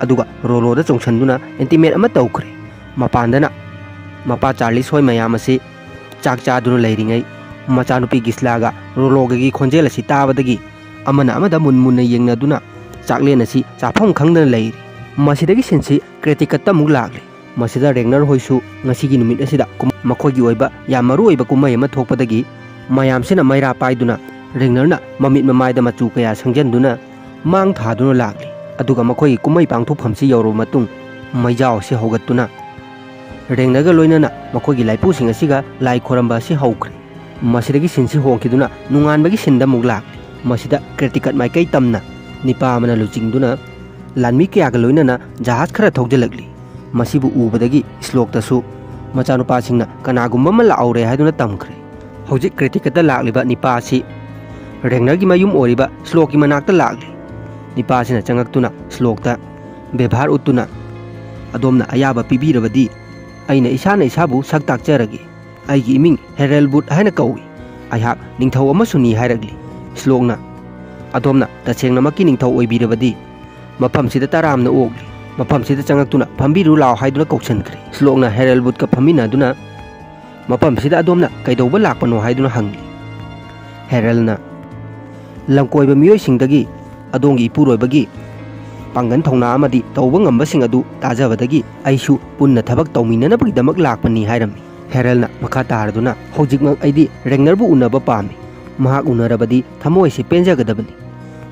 ꯑꯗꯨꯒ ꯔꯣꯂꯣꯗ ꯆꯣꯡꯁꯤꯟꯗꯨꯅ ꯑꯦꯟꯇꯤꯃꯦꯠ ꯑꯃ ꯇꯧꯈ꯭ꯔꯦ꯫ ꯃꯄꯥꯟꯗꯅ ꯃꯄꯥ ꯆꯥꯔꯂꯤꯁ ꯍꯣꯏ ꯃꯌꯥꯝ ꯑꯁꯤ ꯆꯥꯛ ꯆꯥꯗꯨꯅ ꯂꯩꯔꯤꯉꯩ, ꯃꯆꯥꯅꯨꯄꯤ ꯒꯤꯁꯂꯥꯒ ꯔꯣꯂꯣꯒꯒꯤ ꯈꯣꯟꯖꯦꯜ ꯑꯁꯤ ꯇꯥꯕꯗꯒꯤ ꯑꯃꯅ ꯑꯃꯗ ꯃꯨꯟ ꯃꯨꯟꯅ ꯌꯦꯡꯅꯗꯨꯅ ꯆꯥꯛꯂꯦꯟ ꯑꯁꯤ ꯆꯥꯐꯝ ꯈꯪꯗꯅ ꯂꯩꯔꯤ꯫ ꯃꯁꯤꯗꯒꯤ ꯁꯤꯟꯁꯤ ꯀ꯭ꯔꯦꯇꯤꯀꯠꯇ ꯑꯃꯨꯛ ꯂꯥꯛꯂꯤ꯫ ꯃꯁꯤꯗ ꯔꯦꯒꯅꯔ ꯍꯣꯏꯁꯨ ꯉꯁꯤꯒꯤ ꯅꯨꯃꯤꯠ ꯑꯁꯤꯗ ꯀꯨꯝ-, ꯃꯈꯣꯏꯒꯤ ꯑꯣꯏꯕ ꯌꯥꯝ ꯃꯔꯨ ꯑꯣꯏꯕ ꯀꯨꯝꯍꯩ ꯑꯃ ꯊꯣꯛꯄꯗꯒꯤ ꯃꯌꯥꯝꯁꯤꯅ ꯃꯩꯔꯥ ꯄꯥꯏꯗꯨꯅ ꯔꯦꯒꯅꯔꯅ ꯃꯃꯤꯠ ꯃꯃꯥꯏꯗ ꯃꯆꯨ ꯀꯌꯥ ꯁꯪꯖꯟꯗꯨꯅ ꯃꯥꯡ ꯊꯥꯗꯨꯅ ꯂꯥꯛꯂꯤ꯫ ꯑꯗꯨꯒ ꯃꯈꯣꯏꯒꯤ ꯀꯨꯝꯍꯩ ꯄꯥꯡꯊꯣꯛꯐꯝꯁꯤ ꯌꯧꯔꯕ ꯃꯇꯨꯡ ꯃꯩꯖꯥꯎ ꯑꯁꯤ ꯍꯧꯒꯠꯇꯨꯅ ꯔꯦꯒꯅꯔꯒ ꯂꯣꯏꯅꯅ ꯃꯈꯣꯏꯒꯤ ꯂꯥꯏꯄꯨꯁꯤꯡ ꯑꯁꯤꯒ ꯂꯥꯏ ꯈꯣꯏꯔꯝꯕ ꯑꯁꯤ ꯍꯧꯈ꯭ꯔꯦ꯫ ꯃꯁꯤꯗꯒꯤ ꯁꯤꯟꯁꯤ ꯍꯣꯡꯈꯤꯗꯨꯅ ꯅꯣꯡꯉꯥꯟꯕꯒꯤ ꯁꯤꯟꯗ ꯑꯃꯨꯛ ꯂꯥꯛꯂꯤ꯫ ꯃꯁꯤꯗ ꯀ꯭ꯔꯦꯇꯤꯀꯠ ꯃꯥꯏꯀꯩ ꯇꯝꯅ ꯅꯤꯄꯥ ꯑꯃꯅ ꯂꯨꯆꯤꯡꯗꯨꯅ ꯂꯥꯟꯃꯤ ꯀꯌꯥꯒ ꯂꯣꯏꯅꯅ ꯖꯍꯥꯖ ꯈꯔ ꯊꯧꯖꯤꯜꯂꯛꯂꯤ꯫ ꯃꯁꯤꯕꯨ ꯎꯕꯗꯒꯤ ꯁ꯭ꯂꯣꯛꯇꯁꯨ ꯃꯆꯥꯅꯨꯄꯥꯁꯤꯡꯅ ꯀꯅꯥꯒꯨꯝꯕ ꯑꯃ ꯂꯥꯛꯍꯧꯔꯦ ꯍꯥꯏꯗꯨꯅ ꯇꯝꯈ꯭ꯔꯦ꯫ ꯍꯧꯖꯤꯛ ꯀ꯭ꯔꯦꯇꯤꯀꯠꯇ ꯂꯥꯛꯂꯤꯕ ꯅꯤꯄꯥ ꯑꯁꯤ ꯔꯦꯒꯅꯔꯒꯤ ꯃꯌꯨꯝ ꯑꯣꯏꯔꯤꯕ ꯁ꯭ꯂꯣꯛꯀꯤ ꯃꯅꯥꯛꯇ ꯂꯥꯛꯂꯤ꯫ ꯅꯤꯄꯥ ꯑꯁꯤꯅ ꯆꯪꯉꯛꯇꯨꯅ ꯁ꯭ꯂꯣꯛꯇ ꯕꯦꯚꯥꯔ ꯎꯠꯇꯨꯅ, "ꯑꯗꯣꯝꯅ ꯑꯌꯥꯕ ꯄꯤꯕꯤꯔꯕꯗꯤ ꯑꯩꯅ ꯏꯁꯥꯅ ꯏꯁꯥꯕꯨ ꯁꯛ ꯇꯥꯛꯆꯔꯒꯦ꯫ ꯑꯩꯒꯤ ꯏꯃꯤꯡ ꯍꯦꯔꯦꯜꯕꯨꯠ ꯍꯥꯏꯅ ꯀꯧꯏ꯫ ꯑꯩꯍꯥꯛ ꯅꯤꯡꯊꯧ ꯑꯃꯁꯨꯅꯤ" ꯍꯥꯏꯔꯛꯂꯤ꯫ ꯁ꯭ꯂꯣꯛꯅ, "ꯑꯗꯣꯝꯅ ꯇꯁꯦꯡꯅꯃꯛꯀꯤ ꯅꯤꯡꯊꯧ ꯑꯣꯏꯕꯤꯔꯕꯗꯤ ꯃꯐꯝꯁꯤꯗ ꯇꯔꯥꯝꯅ ꯑꯣꯛꯂꯤ꯫ ꯃꯐꯝꯁꯤꯗ ꯆꯪꯉꯛꯇꯨꯅ ꯐꯝꯕꯤꯔꯨ ꯂꯥꯎ" ꯍꯥꯏꯗꯨꯅ ꯀꯧꯁꯟꯈ꯭ꯔꯦ꯫ ꯁ꯭ꯂꯣꯛꯅ ꯍꯦꯔꯦꯜꯕꯨꯠꯀ ꯐꯝꯃꯤꯟꯅꯗꯨꯅ, "ꯃꯐꯝꯁꯤꯗ ꯑꯗꯣꯝꯅ ꯀꯩꯗꯧꯕ ꯂꯥꯛꯄꯅꯣ?" ꯍꯥꯏꯗꯨꯅ ꯍꯪꯂꯤ꯫ ꯍꯦꯔꯦꯜꯅ, "ꯂꯝꯀꯣꯏꯕ ꯃꯤꯑꯣꯏꯁꯤꯡꯗꯒꯤ ꯑꯗꯣꯝꯒꯤ ꯏꯄꯨꯔꯣꯏꯕꯒꯤ ꯄꯥꯡꯒꯜ ꯊꯧꯅꯥ ꯑꯃꯗꯤ ꯇꯧꯕ ꯉꯝꯕꯁꯤꯡ ꯑꯗꯨ ꯇꯥꯖꯕꯗꯒꯤ ꯑꯩꯁꯨ ꯄꯨꯟꯅ ꯊꯕꯛ ꯇꯧꯃꯤꯟꯅꯅꯕꯒꯤꯗꯃꯛ ꯂꯥꯛꯄꯅꯤ" ꯍꯥꯏꯔꯝꯃꯤ꯫ ꯍꯦꯔꯦꯜꯅ ꯃꯈꯥ ꯇꯥꯔꯗꯨꯅ, "ꯍꯧꯖꯤꯛꯃꯛ ꯑꯩꯗꯤ ꯔꯦꯒꯅꯔꯕꯨ ꯎꯅꯕ ꯄꯥꯝꯃꯤ꯫ ꯃꯍꯥꯛ ꯎꯅꯔꯕꯗꯤ ꯊꯃꯣꯏꯁꯤ ꯄꯦꯟꯖꯒꯗꯕꯅꯤ꯫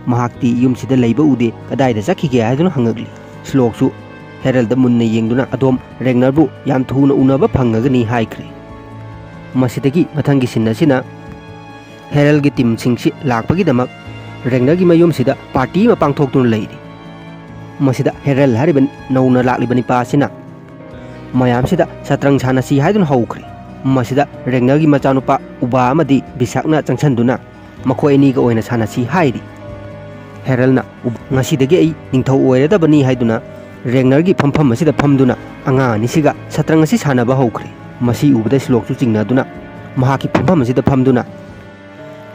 ꯃꯍꯥꯛꯇꯤ ꯌꯨꯝꯁꯤꯗ ꯂꯩꯕ ꯎꯗꯦ, ꯀꯗꯥꯏꯗ ꯆꯠꯈꯤꯒꯦ?" ꯍꯥꯏꯗꯨꯅ ꯍꯪꯉꯛꯂꯤ꯫ ꯁ꯭ꯂꯣꯛꯁꯨ ꯍꯦꯔꯦꯜꯗ ꯃꯨꯟꯅ ꯌꯦꯡꯗꯨꯅ, "ꯑꯗꯣꯝ ꯔꯦꯒꯅꯔꯕꯨ ꯌꯥꯝ ꯊꯨꯅ ꯎꯅꯕ ꯐꯪꯉꯒꯅꯤ" ꯍꯥꯏꯈ꯭ꯔꯦ꯫ ꯃꯁꯤꯗꯒꯤ ꯃꯊꯪꯒꯤ ꯁꯤꯟ ꯑꯁꯤꯅ ꯍꯦꯔꯦꯜꯒꯤ ꯇꯤꯝꯁꯤꯡꯁꯤ ꯂꯥꯛꯄꯒꯤꯗꯃꯛ ꯔꯦꯒꯅꯔꯒꯤ ꯃꯌꯨꯝꯁꯤꯗ ꯄꯥꯔꯇꯤ ꯑꯃ ꯄꯥꯡꯊꯣꯛꯇꯨꯅ ꯂꯩꯔꯤ꯫ ꯃꯁꯤꯗ ꯍꯦꯔꯦꯜ ꯍꯥꯏꯔꯤꯕ ꯅꯧꯅ ꯂꯥꯛꯂꯤꯕ ꯅꯤꯄꯥ ꯑꯁꯤꯅ ꯃꯌꯥꯝꯁꯤꯗ ꯁꯇ꯭ꯔꯪ ꯁꯥꯟꯅꯁꯤ ꯍꯥꯏꯗꯨꯅ ꯍꯧꯈ꯭ꯔꯦ꯫ ꯃꯁꯤꯗ ꯔꯦꯒꯅꯔꯒꯤ ꯃꯆꯥꯅꯨꯄꯥ ꯎꯕꯥ ꯑꯃꯗꯤ ꯕꯤꯁꯥꯛꯅ ꯆꯪꯁꯤꯟꯗꯨꯅ ꯃꯈꯣꯏ ꯑꯅꯤꯒ ꯑꯣꯏꯅ ꯁꯥꯟꯅꯁꯤ ꯍꯥꯏꯔꯤ꯫ ꯍꯦꯔꯦꯜꯅ, "ꯎꯕ-, ꯉꯁꯤꯗꯒꯤ ꯑꯩ ꯅꯤꯡꯊꯧ ꯑꯣꯏꯔꯗꯕꯅꯤ" ꯍꯥꯏꯗꯨꯅ ꯔꯦꯒꯅꯔꯒꯤ ꯐꯝꯐꯝ ꯑꯁꯤꯗ ꯐꯝꯗꯨꯅ ꯑꯉꯥꯡ ꯑꯅꯤꯁꯤꯒ ꯁꯇ꯭ꯔꯪ ꯑꯁꯤ ꯁꯥꯟꯅꯕ ꯍꯧꯈ꯭ꯔꯦ꯫ ꯃꯁꯤ ꯎꯕꯗ ꯁ꯭ꯂꯣꯛꯁꯨ ꯆꯤꯡꯅꯗꯨꯅ ꯃꯍꯥꯛꯀꯤ ꯐꯝꯐꯝ ꯑꯁꯤꯗ ꯐꯝꯗꯨꯅ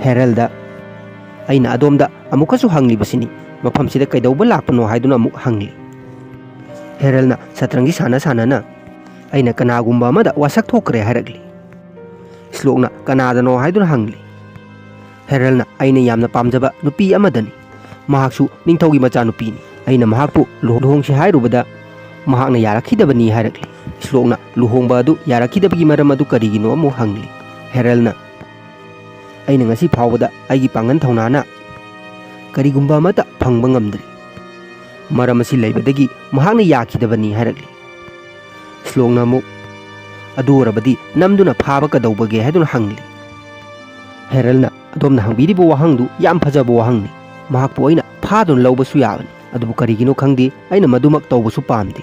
ꯍꯦꯔꯜꯗ, "ꯑꯩꯅ ꯑꯗꯣꯝꯗ ꯑꯃꯨꯛꯀꯁꯨ ꯍꯪꯂꯤꯕꯁꯤꯅꯤ, ꯃꯐꯝꯁꯤꯗ ꯀꯩꯗꯧꯕ ꯂꯥꯛꯄꯅꯣ?" ꯍꯥꯏꯗꯨꯅ ꯑꯃꯨꯛ ꯍꯪꯂꯤ꯫ ꯍꯦꯔꯜꯅ ꯁꯇ꯭ꯔꯪꯒꯤ ꯁꯥꯟꯅ ꯁꯥꯟꯅꯅ, "ꯑꯩꯅ ꯀꯅꯥꯒꯨꯝꯕ ꯑꯃꯗ ꯋꯥꯁꯛ ꯊꯣꯛꯈ꯭ꯔꯦ" ꯍꯥꯏꯔꯛꯂꯤ꯫ ꯁ꯭ꯂꯣꯛꯅ ꯀꯅꯥꯗꯅꯣ ꯍꯥꯏꯗꯨꯅ ꯍꯪꯂꯤ꯫ ꯍꯦꯔꯜꯅ, "ꯑꯩꯅ ꯌꯥꯝꯅ ꯄꯥꯝꯖꯕ ꯅꯨꯄꯤ ꯑꯃꯗꯅꯤ꯫ ꯃꯍꯥꯛꯁꯨ ꯅꯤꯡꯊꯧꯒꯤ ꯃꯆꯥꯅꯨꯄꯤꯅꯤ꯫ ꯑꯩꯅ ꯃꯍꯥꯛꯄꯨ ꯂꯨꯍꯣ-, ꯂꯨꯍꯣꯡꯁꯤ ꯍꯥꯏꯔꯨꯕꯗ ꯃꯍꯥꯛꯅ ꯌꯥꯔꯛꯈꯤꯗꯕꯅꯤ" ꯍꯥꯏꯔꯛꯂꯤ꯫ ꯁ꯭ꯂꯣꯛꯅ ꯂꯨꯍꯣꯡꯕ ꯑꯗꯨ ꯌꯥꯔꯛꯈꯤꯗꯕꯒꯤ ꯃꯔꯝ ꯑꯗꯨ ꯀꯔꯤꯒꯤꯅꯣ ꯑꯃꯨꯛ ꯍꯪꯂꯤ꯫ ꯍꯦꯔꯜꯅ, "ꯑꯩꯅ ꯉꯁꯤ ꯐꯥꯎꯕꯗ ꯑꯩꯒꯤ ꯄꯥꯡꯒꯜ ꯊꯧꯅꯥꯅ ꯀꯔꯤꯒꯨꯝꯕ ꯑꯃꯠꯇ ꯐꯪꯕ ꯉꯝꯗ꯭ꯔꯤ꯫ ꯃꯔꯝ ꯑꯁꯤ ꯂꯩꯕꯗꯒꯤ ꯃꯍꯥꯛꯅ ꯌꯥꯈꯤꯗꯕꯅꯤ" ꯍꯥꯏꯔꯛꯂꯤ꯫ ꯁ꯭ꯂꯣꯛꯅ ꯑꯃꯨꯛ, "ꯑꯗꯨ ꯑꯣꯏꯔꯕꯗꯤ ꯅꯝꯗꯨꯅ ꯐꯥꯕ ꯀꯩꯗꯧꯕꯒꯦ?" ꯍꯥꯏꯗꯨꯅ ꯍꯪꯂꯤ꯫ ꯍꯦꯔꯜꯅ, "ꯑꯗꯣꯝꯅ ꯍꯪꯕꯤꯔꯤꯕ ꯋꯥꯍꯪꯗꯨ ꯌꯥꯝ ꯐꯖꯕ ꯋꯥꯍꯪꯅꯤ꯫ ꯃꯍꯥꯛꯄꯨ ꯑꯩꯅ ꯐꯥꯗꯨꯅ ꯂꯧꯕꯁꯨ ꯌꯥꯕꯅꯤ꯫ ꯑꯗꯨꯕꯨ ꯀꯔꯤꯒꯤꯅꯣ ꯈꯪꯗꯦ, ꯑꯩꯅ ꯃꯗꯨꯃꯛ ꯇꯧꯕꯁꯨ ꯄꯥꯝꯗꯦ꯫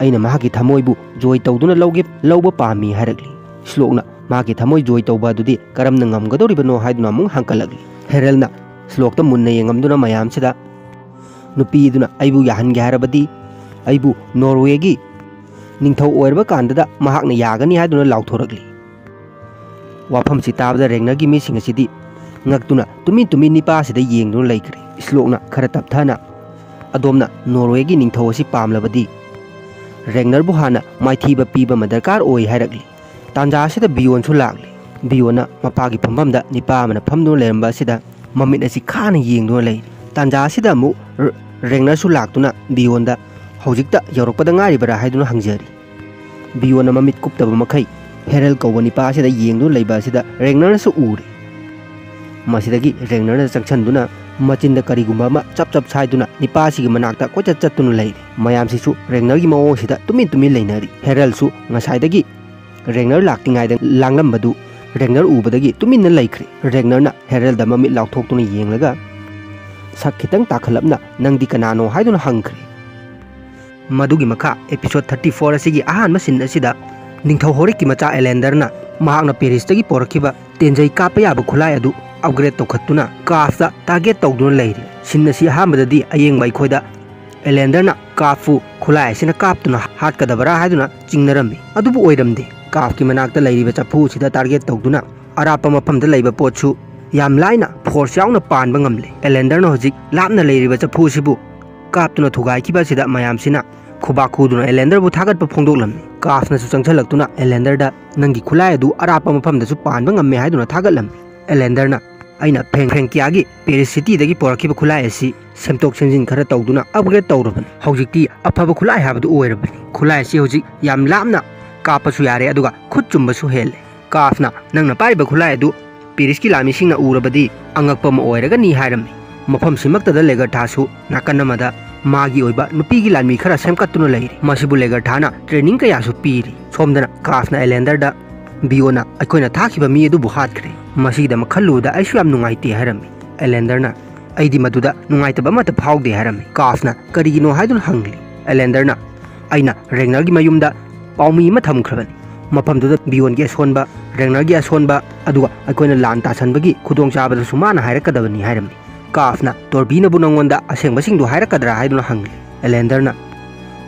ꯑꯩꯅ ꯃꯍꯥꯛꯀꯤ ꯊꯃꯣꯏꯕꯨ ꯖꯣꯏ ꯇꯧꯗꯨꯅ ꯂꯧꯒꯦ, ꯂꯧꯕ ꯄꯥꯝꯃꯤ" ꯍꯥꯏꯔꯛꯂꯤ꯫ ꯁ꯭ꯂꯣꯛꯅ ꯃꯍꯥꯛꯀꯤ ꯊꯃꯣꯏ ꯖꯣꯏ ꯇꯧꯕ ꯑꯗꯨꯗꯤ ꯀꯔꯝꯅ ꯉꯝꯒꯗꯧꯔꯤꯕꯅꯣ ꯍꯥꯏꯗꯨꯅ ꯑꯃꯨꯛ ꯍꯪꯀꯠꯂꯛꯂꯤ꯫ ꯍꯦꯔꯜꯅ ꯁ꯭ꯂꯣꯛꯇ ꯃꯨꯟꯅ ꯌꯦꯡꯉꯝꯗꯨꯅ ꯃꯌꯥꯝꯁꯤꯗ, "ꯅꯨꯄꯤꯗꯨꯅ ꯑꯩꯕꯨ ꯌꯥꯍꯟꯒꯦ ꯍꯥꯏꯔꯕꯗꯤ ꯑꯩꯕꯨ ꯅꯣꯔꯋꯦꯒꯤ ꯅꯤꯡꯊꯧ ꯑꯣꯏꯔꯕ ꯀꯥꯟꯗꯗ ꯃꯍꯥꯛꯅ ꯌꯥꯒꯅꯤ" ꯍꯥꯏꯗꯨꯅ ꯂꯥꯎꯊꯣꯔꯛꯂꯤ꯫ ꯋꯥꯐꯝꯁꯤ ꯇꯥꯕꯗ ꯔꯦꯒꯅꯔꯒꯤ ꯃꯤꯁꯤꯡ ꯑꯁꯤꯗꯤ ꯉꯛꯇꯨꯅ ꯇꯨꯃꯤꯟ ꯇꯨꯃꯤꯟ ꯅꯤꯄꯥ ꯑꯁꯤꯗ ꯌꯦꯡꯗꯨꯅ ꯂꯩꯈ꯭ꯔꯦ꯫ ꯁ꯭ꯂꯣꯛꯅ ꯈꯔ ꯇꯞꯊꯅ, "ꯑꯗꯣꯝꯅ ꯅꯣꯔꯋꯦꯒꯤ ꯅꯤꯡꯊꯧ ꯑꯁꯤ ꯄꯥꯝꯂꯕꯗꯤ ꯔꯦꯒꯅꯔꯕꯨ ꯍꯥꯟꯅ ꯃꯥꯏꯊꯤꯕ ꯄꯤꯕ ꯑꯃ ꯗꯔꯀꯥꯔ ꯑꯣꯏ" ꯍꯥꯏꯔꯛꯂꯤ꯫ ꯇꯥꯟꯖꯥ ꯑꯁꯤꯗ ꯕꯤꯌꯣꯟꯁꯨ ꯂꯥꯛꯂꯤ꯫ ꯕꯤꯌꯣꯟꯅ ꯃꯄꯥꯒꯤ ꯐꯝꯐꯝꯗ ꯅꯤꯄꯥ ꯑꯃꯅ ꯐꯝꯗꯨꯅ ꯂꯩꯔꯝꯕ ꯑꯁꯤꯗ ꯃꯃꯤꯠ ꯑꯁꯤ ꯈꯥꯅ ꯌꯦꯡꯗꯨꯅ ꯂꯩꯔꯤ꯫ ꯇꯥꯟꯖꯥ ꯑꯁꯤꯗ ꯑꯃꯨꯛ ꯔ-, ꯔꯦꯒꯅꯔꯁꯨ ꯂꯥꯛꯇꯨꯅ ꯕꯤꯌꯣꯟꯗ "ꯍꯧꯖꯤꯛꯇ ꯌꯧꯔꯛꯄꯗ ꯉꯥꯏꯔꯤꯕꯔꯥ?" ꯍꯥꯏꯗꯨꯅ ꯍꯪꯖꯔꯤ꯫ ꯕꯤꯌꯣꯟꯅ ꯃꯃꯤꯠ ꯀꯨꯞꯇꯕ ꯃꯈꯩ ꯍꯦꯔꯜ ꯀꯧꯕ ꯅꯤꯄꯥ ꯑꯁꯤꯗ ꯌꯦꯡꯗꯨꯅ ꯂꯩꯕ ꯑꯁꯤꯗ ꯔꯦꯒꯅꯔꯅꯁꯨ ꯎꯔꯦ꯫ ꯃꯁꯤꯗꯒꯤ ꯔꯦꯒꯅꯔꯅ ꯆꯪꯁꯤꯟꯗꯨꯅ ꯃꯆꯤꯟꯗ ꯀꯔꯤꯒꯨꯝꯕ ꯑꯃ ꯆꯞ ꯆꯞ ꯁꯥꯏꯗꯨꯅ ꯅꯤꯄꯥ ꯑꯁꯤꯒꯤ ꯃꯅꯥꯛꯇ ꯀꯣꯏꯆꯠ ꯆꯠꯇꯨꯅ ꯂꯩꯔꯦ꯫ ꯃꯌꯥꯝꯁꯤꯁꯨ ꯔꯦꯒꯅꯔꯒꯤ ꯃꯑꯣꯡꯁꯤꯗ ꯇꯨꯃꯤꯟ ꯇꯨꯃꯤꯟ ꯂꯩꯅꯔꯤ꯫ ꯍꯦꯔꯜꯁꯨ ꯉꯁꯥꯏꯗꯒꯤ ꯔꯦꯒꯅꯔ ꯂꯥꯛꯇ꯭ꯔꯤꯉꯩꯗ ꯂꯥꯡꯂꯝꯕꯗꯨ ꯔꯦꯒꯅꯔ ꯎꯕꯗꯒꯤ ꯇꯨꯃꯤꯟꯅ ꯂꯩꯈ꯭ꯔꯦ꯫ ꯔꯦꯒꯅꯔꯅ ꯍꯦꯔꯜꯗ ꯃꯃꯤꯠ ꯂꯥꯎꯊꯣꯛꯇꯨꯅ ꯌꯦꯡꯂꯒ ꯁꯛ ꯈꯤꯇꯪ ꯇꯥꯈꯠꯂꯞꯅ "ꯅꯪꯗꯤ ꯀꯅꯥꯅꯣ?" ꯍꯥꯏꯗꯨꯅ ꯍꯪꯈ꯭ꯔꯦ꯫ ꯃꯗꯨꯒꯤ ꯃꯈꯥ episode thirty four ꯑꯁꯤꯒꯤ ꯑꯍꯥꯟꯕ scene ꯑꯁꯤꯗ ꯅꯤꯡꯊꯧ ꯍꯣꯔꯤꯛꯀꯤ ꯃꯆꯥ ꯑꯦꯂꯦꯟꯗꯔꯅ ꯃꯍꯥꯛꯅ ꯄꯦꯔꯤꯁꯇꯒꯤ ꯄꯣꯔꯛꯈꯤꯕ ꯇꯦꯟꯖꯩ ꯀꯥꯞꯄ ꯌꯥꯕ ꯈꯨꯠꯂꯥꯏ ꯑꯗꯨ upgrade ꯇꯧꯈꯠꯇꯨꯅ ꯀꯥꯐꯇ target ꯇꯧꯗꯨꯅ ꯂꯩꯔꯤ꯫ Scene ꯑꯁꯤ ꯑꯍꯥꯟꯕꯗꯗꯤ ꯑꯌꯦꯡꯕ ꯑꯩꯈꯣꯏꯗ ꯑꯦꯂꯦꯟꯗꯔꯅ ꯀꯥꯐꯄꯨ ꯈꯨꯠꯂꯥꯏ ꯑꯁꯤꯅ ꯀꯥꯞꯇꯨꯅ ꯍꯥꯠꯀꯗꯕꯔꯥ ꯍꯥꯏꯗꯨꯅ ꯆꯤꯡꯅꯔꯝꯃꯤ꯫ ꯑꯗꯨꯕꯨ ꯑꯣꯏꯔꯝꯗꯦ꯫ ꯀꯥꯐꯀꯤ ꯃꯅꯥꯛꯇ ꯂꯩꯔꯤꯕ ꯆꯐꯨ ꯑꯁꯤꯗ target ꯇꯧꯗꯨꯅ ꯑꯔꯥꯞꯄ ꯃꯐꯝꯗ ꯂꯩꯕ ꯄꯣꯠꯁꯨ ꯌꯥꯝ ꯂꯥꯏꯅ force ꯌꯥꯎꯅ ꯄꯥꯟꯕ ꯉꯝꯂꯦ꯫ ꯑꯦꯂꯦꯟꯗꯔꯅ ꯍꯧꯖꯤꯛ ꯂꯥꯞꯅ ꯂꯩꯔꯤꯕ ꯆꯐꯨ ꯑꯁꯤꯕꯨ ꯀꯥꯞꯇꯨꯅ ꯊꯨꯒꯥꯏꯈꯤꯕ ꯑꯁꯤꯗ ꯃꯌꯥꯝꯁꯤꯅ ꯈꯨꯕꯥꯛ ꯈꯨꯗꯨꯅ ꯑꯦꯂꯦꯟꯗꯔꯕꯨ ꯊꯥꯒꯠꯄ ꯐꯣꯡꯗꯣꯛꯂꯝꯃꯤ꯫ ꯀꯥꯐꯅꯁꯨ ꯆꯪꯁꯤꯜꯂꯛꯇꯨꯅ ꯑꯦꯂꯦꯟꯗꯔꯗ "ꯅꯪꯒꯤ ꯈꯨꯠꯂꯥꯏ ꯑꯗꯨ ꯑꯔꯥꯞꯄ ꯃꯐꯝꯗꯁꯨ ꯄꯥꯟꯕ ꯉꯝꯃꯦ" ꯍꯥꯏꯗꯨꯅ ꯊꯥꯒꯠꯂꯝꯃꯤ꯫ ꯑꯦꯂꯦꯟꯗꯔꯅ, "ꯑꯩꯅ ꯐ꯭ꯔꯦꯡ-, ꯐ꯭ꯔꯦꯡꯀꯤꯌꯥꯒꯤ ꯄꯦꯔꯤꯁ ꯁꯤꯇꯤꯗꯒꯤ ꯄꯨꯔꯛꯈꯤꯕ ꯈꯨꯠꯂꯥꯏ ꯑꯁꯤ ꯁꯦꯝꯗꯣꯛ ꯁꯦꯝꯖꯤꯟ ꯈꯔ ꯇꯧꯗꯨꯅ upgrade ꯇꯧꯔꯕꯅꯤ꯫ ꯍꯧꯖꯤꯛꯇꯤ ꯑꯐꯕ ꯈꯨꯠꯂꯥꯏ ꯍꯥꯏꯕꯗꯨ ꯑꯣꯏꯔꯕꯅꯤ꯫ ꯈꯨꯠꯂꯥꯏ ꯑꯁꯤ ꯍꯧꯖꯤꯛ ꯌꯥꯝ ꯂꯥꯞꯅ ꯀꯥꯞꯄꯁꯨ ꯌꯥꯔꯦ, ꯑꯗꯨꯒ ꯈꯨꯠ ꯆꯨꯝꯕꯁꯨ ꯍꯦꯜꯂꯦ꯫ ꯀꯥꯐꯅ, ꯅꯪꯅ ꯄꯥꯏꯔꯤꯕ ꯈꯨꯠꯂꯥꯏ ꯑꯗꯨ ꯄꯦꯔꯤꯁꯀꯤ ꯂꯥꯟꯃꯤꯁꯤꯡꯅ ꯎꯔꯕꯗꯤ ꯑꯉꯛꯄ ꯑꯃ ꯑꯣꯏꯔꯒꯅꯤ" ꯍꯥꯏꯔꯝꯃꯤ꯫ ꯃꯐꯝꯁꯤꯃꯛꯇꯗ ꯂꯦꯒꯔꯊꯥꯁꯨ ꯅꯥꯀꯟ ꯑꯃꯗ ꯃꯥꯒꯤ ꯑꯣꯏꯕ ꯅꯨꯄꯤꯒꯤ ꯂꯥꯟꯃꯤ ꯈꯔ ꯁꯦꯝꯒꯠꯇꯨꯅ ꯂꯩꯔꯤ꯫ ꯃꯁꯤꯕꯨ ꯂꯦꯒꯔꯊꯥꯅ training ꯀꯌꯥꯁꯨ ꯄꯤꯔꯤ꯫ ꯁꯣꯝꯗꯅ ꯀꯥꯐꯅ ꯑꯦꯂꯦꯟꯗꯔꯗ, "ꯕꯤꯌꯣꯅ ꯑꯩꯈꯣꯏꯅ ꯊꯥꯈꯤꯕ ꯃꯤ ꯑꯗꯨꯕꯨ ꯍꯥꯠꯈ꯭ꯔꯦ꯫ ꯃꯁꯤꯒꯤꯗꯃꯛ ꯈꯜꯂꯨꯕꯗ ꯑꯩꯁꯨ ꯌꯥꯝ ꯅꯨꯡꯉꯥꯏꯇꯦ" ꯍꯥꯏꯔꯝꯃꯤ꯫ ꯑꯦꯂꯦꯟꯗꯔꯅ, "ꯑꯩꯗꯤ ꯃꯗꯨꯗ ꯅꯨꯡꯉꯥꯏꯇꯕ ꯑꯃꯠꯇ ꯐꯥꯎꯗꯦ" ꯍꯥꯏꯔꯝꯃꯤ꯫ ꯀꯥꯐꯅ ꯀꯔꯤꯒꯤꯅꯣ ꯍꯥꯏꯗꯨꯅ ꯍꯪꯂꯤ꯫ ꯑꯦꯂꯦꯟꯗꯔꯅ, "ꯑꯩꯅ ꯔꯦꯒꯅꯔꯒꯤ ꯃꯌꯨꯝꯗ ꯄꯥꯎꯃꯤ ꯑꯃ ꯊꯝꯈ꯭ꯔꯕꯅꯤ꯫ ꯃꯐꯝꯗꯨꯗ ꯕꯤꯌꯣꯟꯒꯤ ꯑꯁꯣꯟꯕ, ꯔꯦꯒꯅꯔꯒꯤ ꯑꯁꯣꯟꯕ, ꯑꯗꯨꯒ ꯑꯩꯈꯣꯏꯅ ꯂꯥꯟ ꯇꯥꯁꯟꯕꯒꯤ ꯈꯨꯗꯣꯡꯆꯥꯕꯗꯁꯨ ꯃꯥꯅ ꯍꯥꯏꯔꯛꯀꯗꯕꯅꯤ" ꯍꯥꯏꯔꯝꯃꯤ꯫ ꯀꯥꯐꯅ, "ꯇꯣꯔꯕꯤꯅꯕꯨ ꯅꯪꯉꯣꯟꯗ ꯑꯁꯦꯡꯕꯁꯤꯡꯗꯨ ꯍꯥꯏꯔꯛꯀꯗ꯭ꯔꯥ?" ꯍꯥꯏꯗꯨꯅ ꯍꯪꯂꯤ꯫ ꯑꯦꯂꯦꯟꯗꯔꯅ,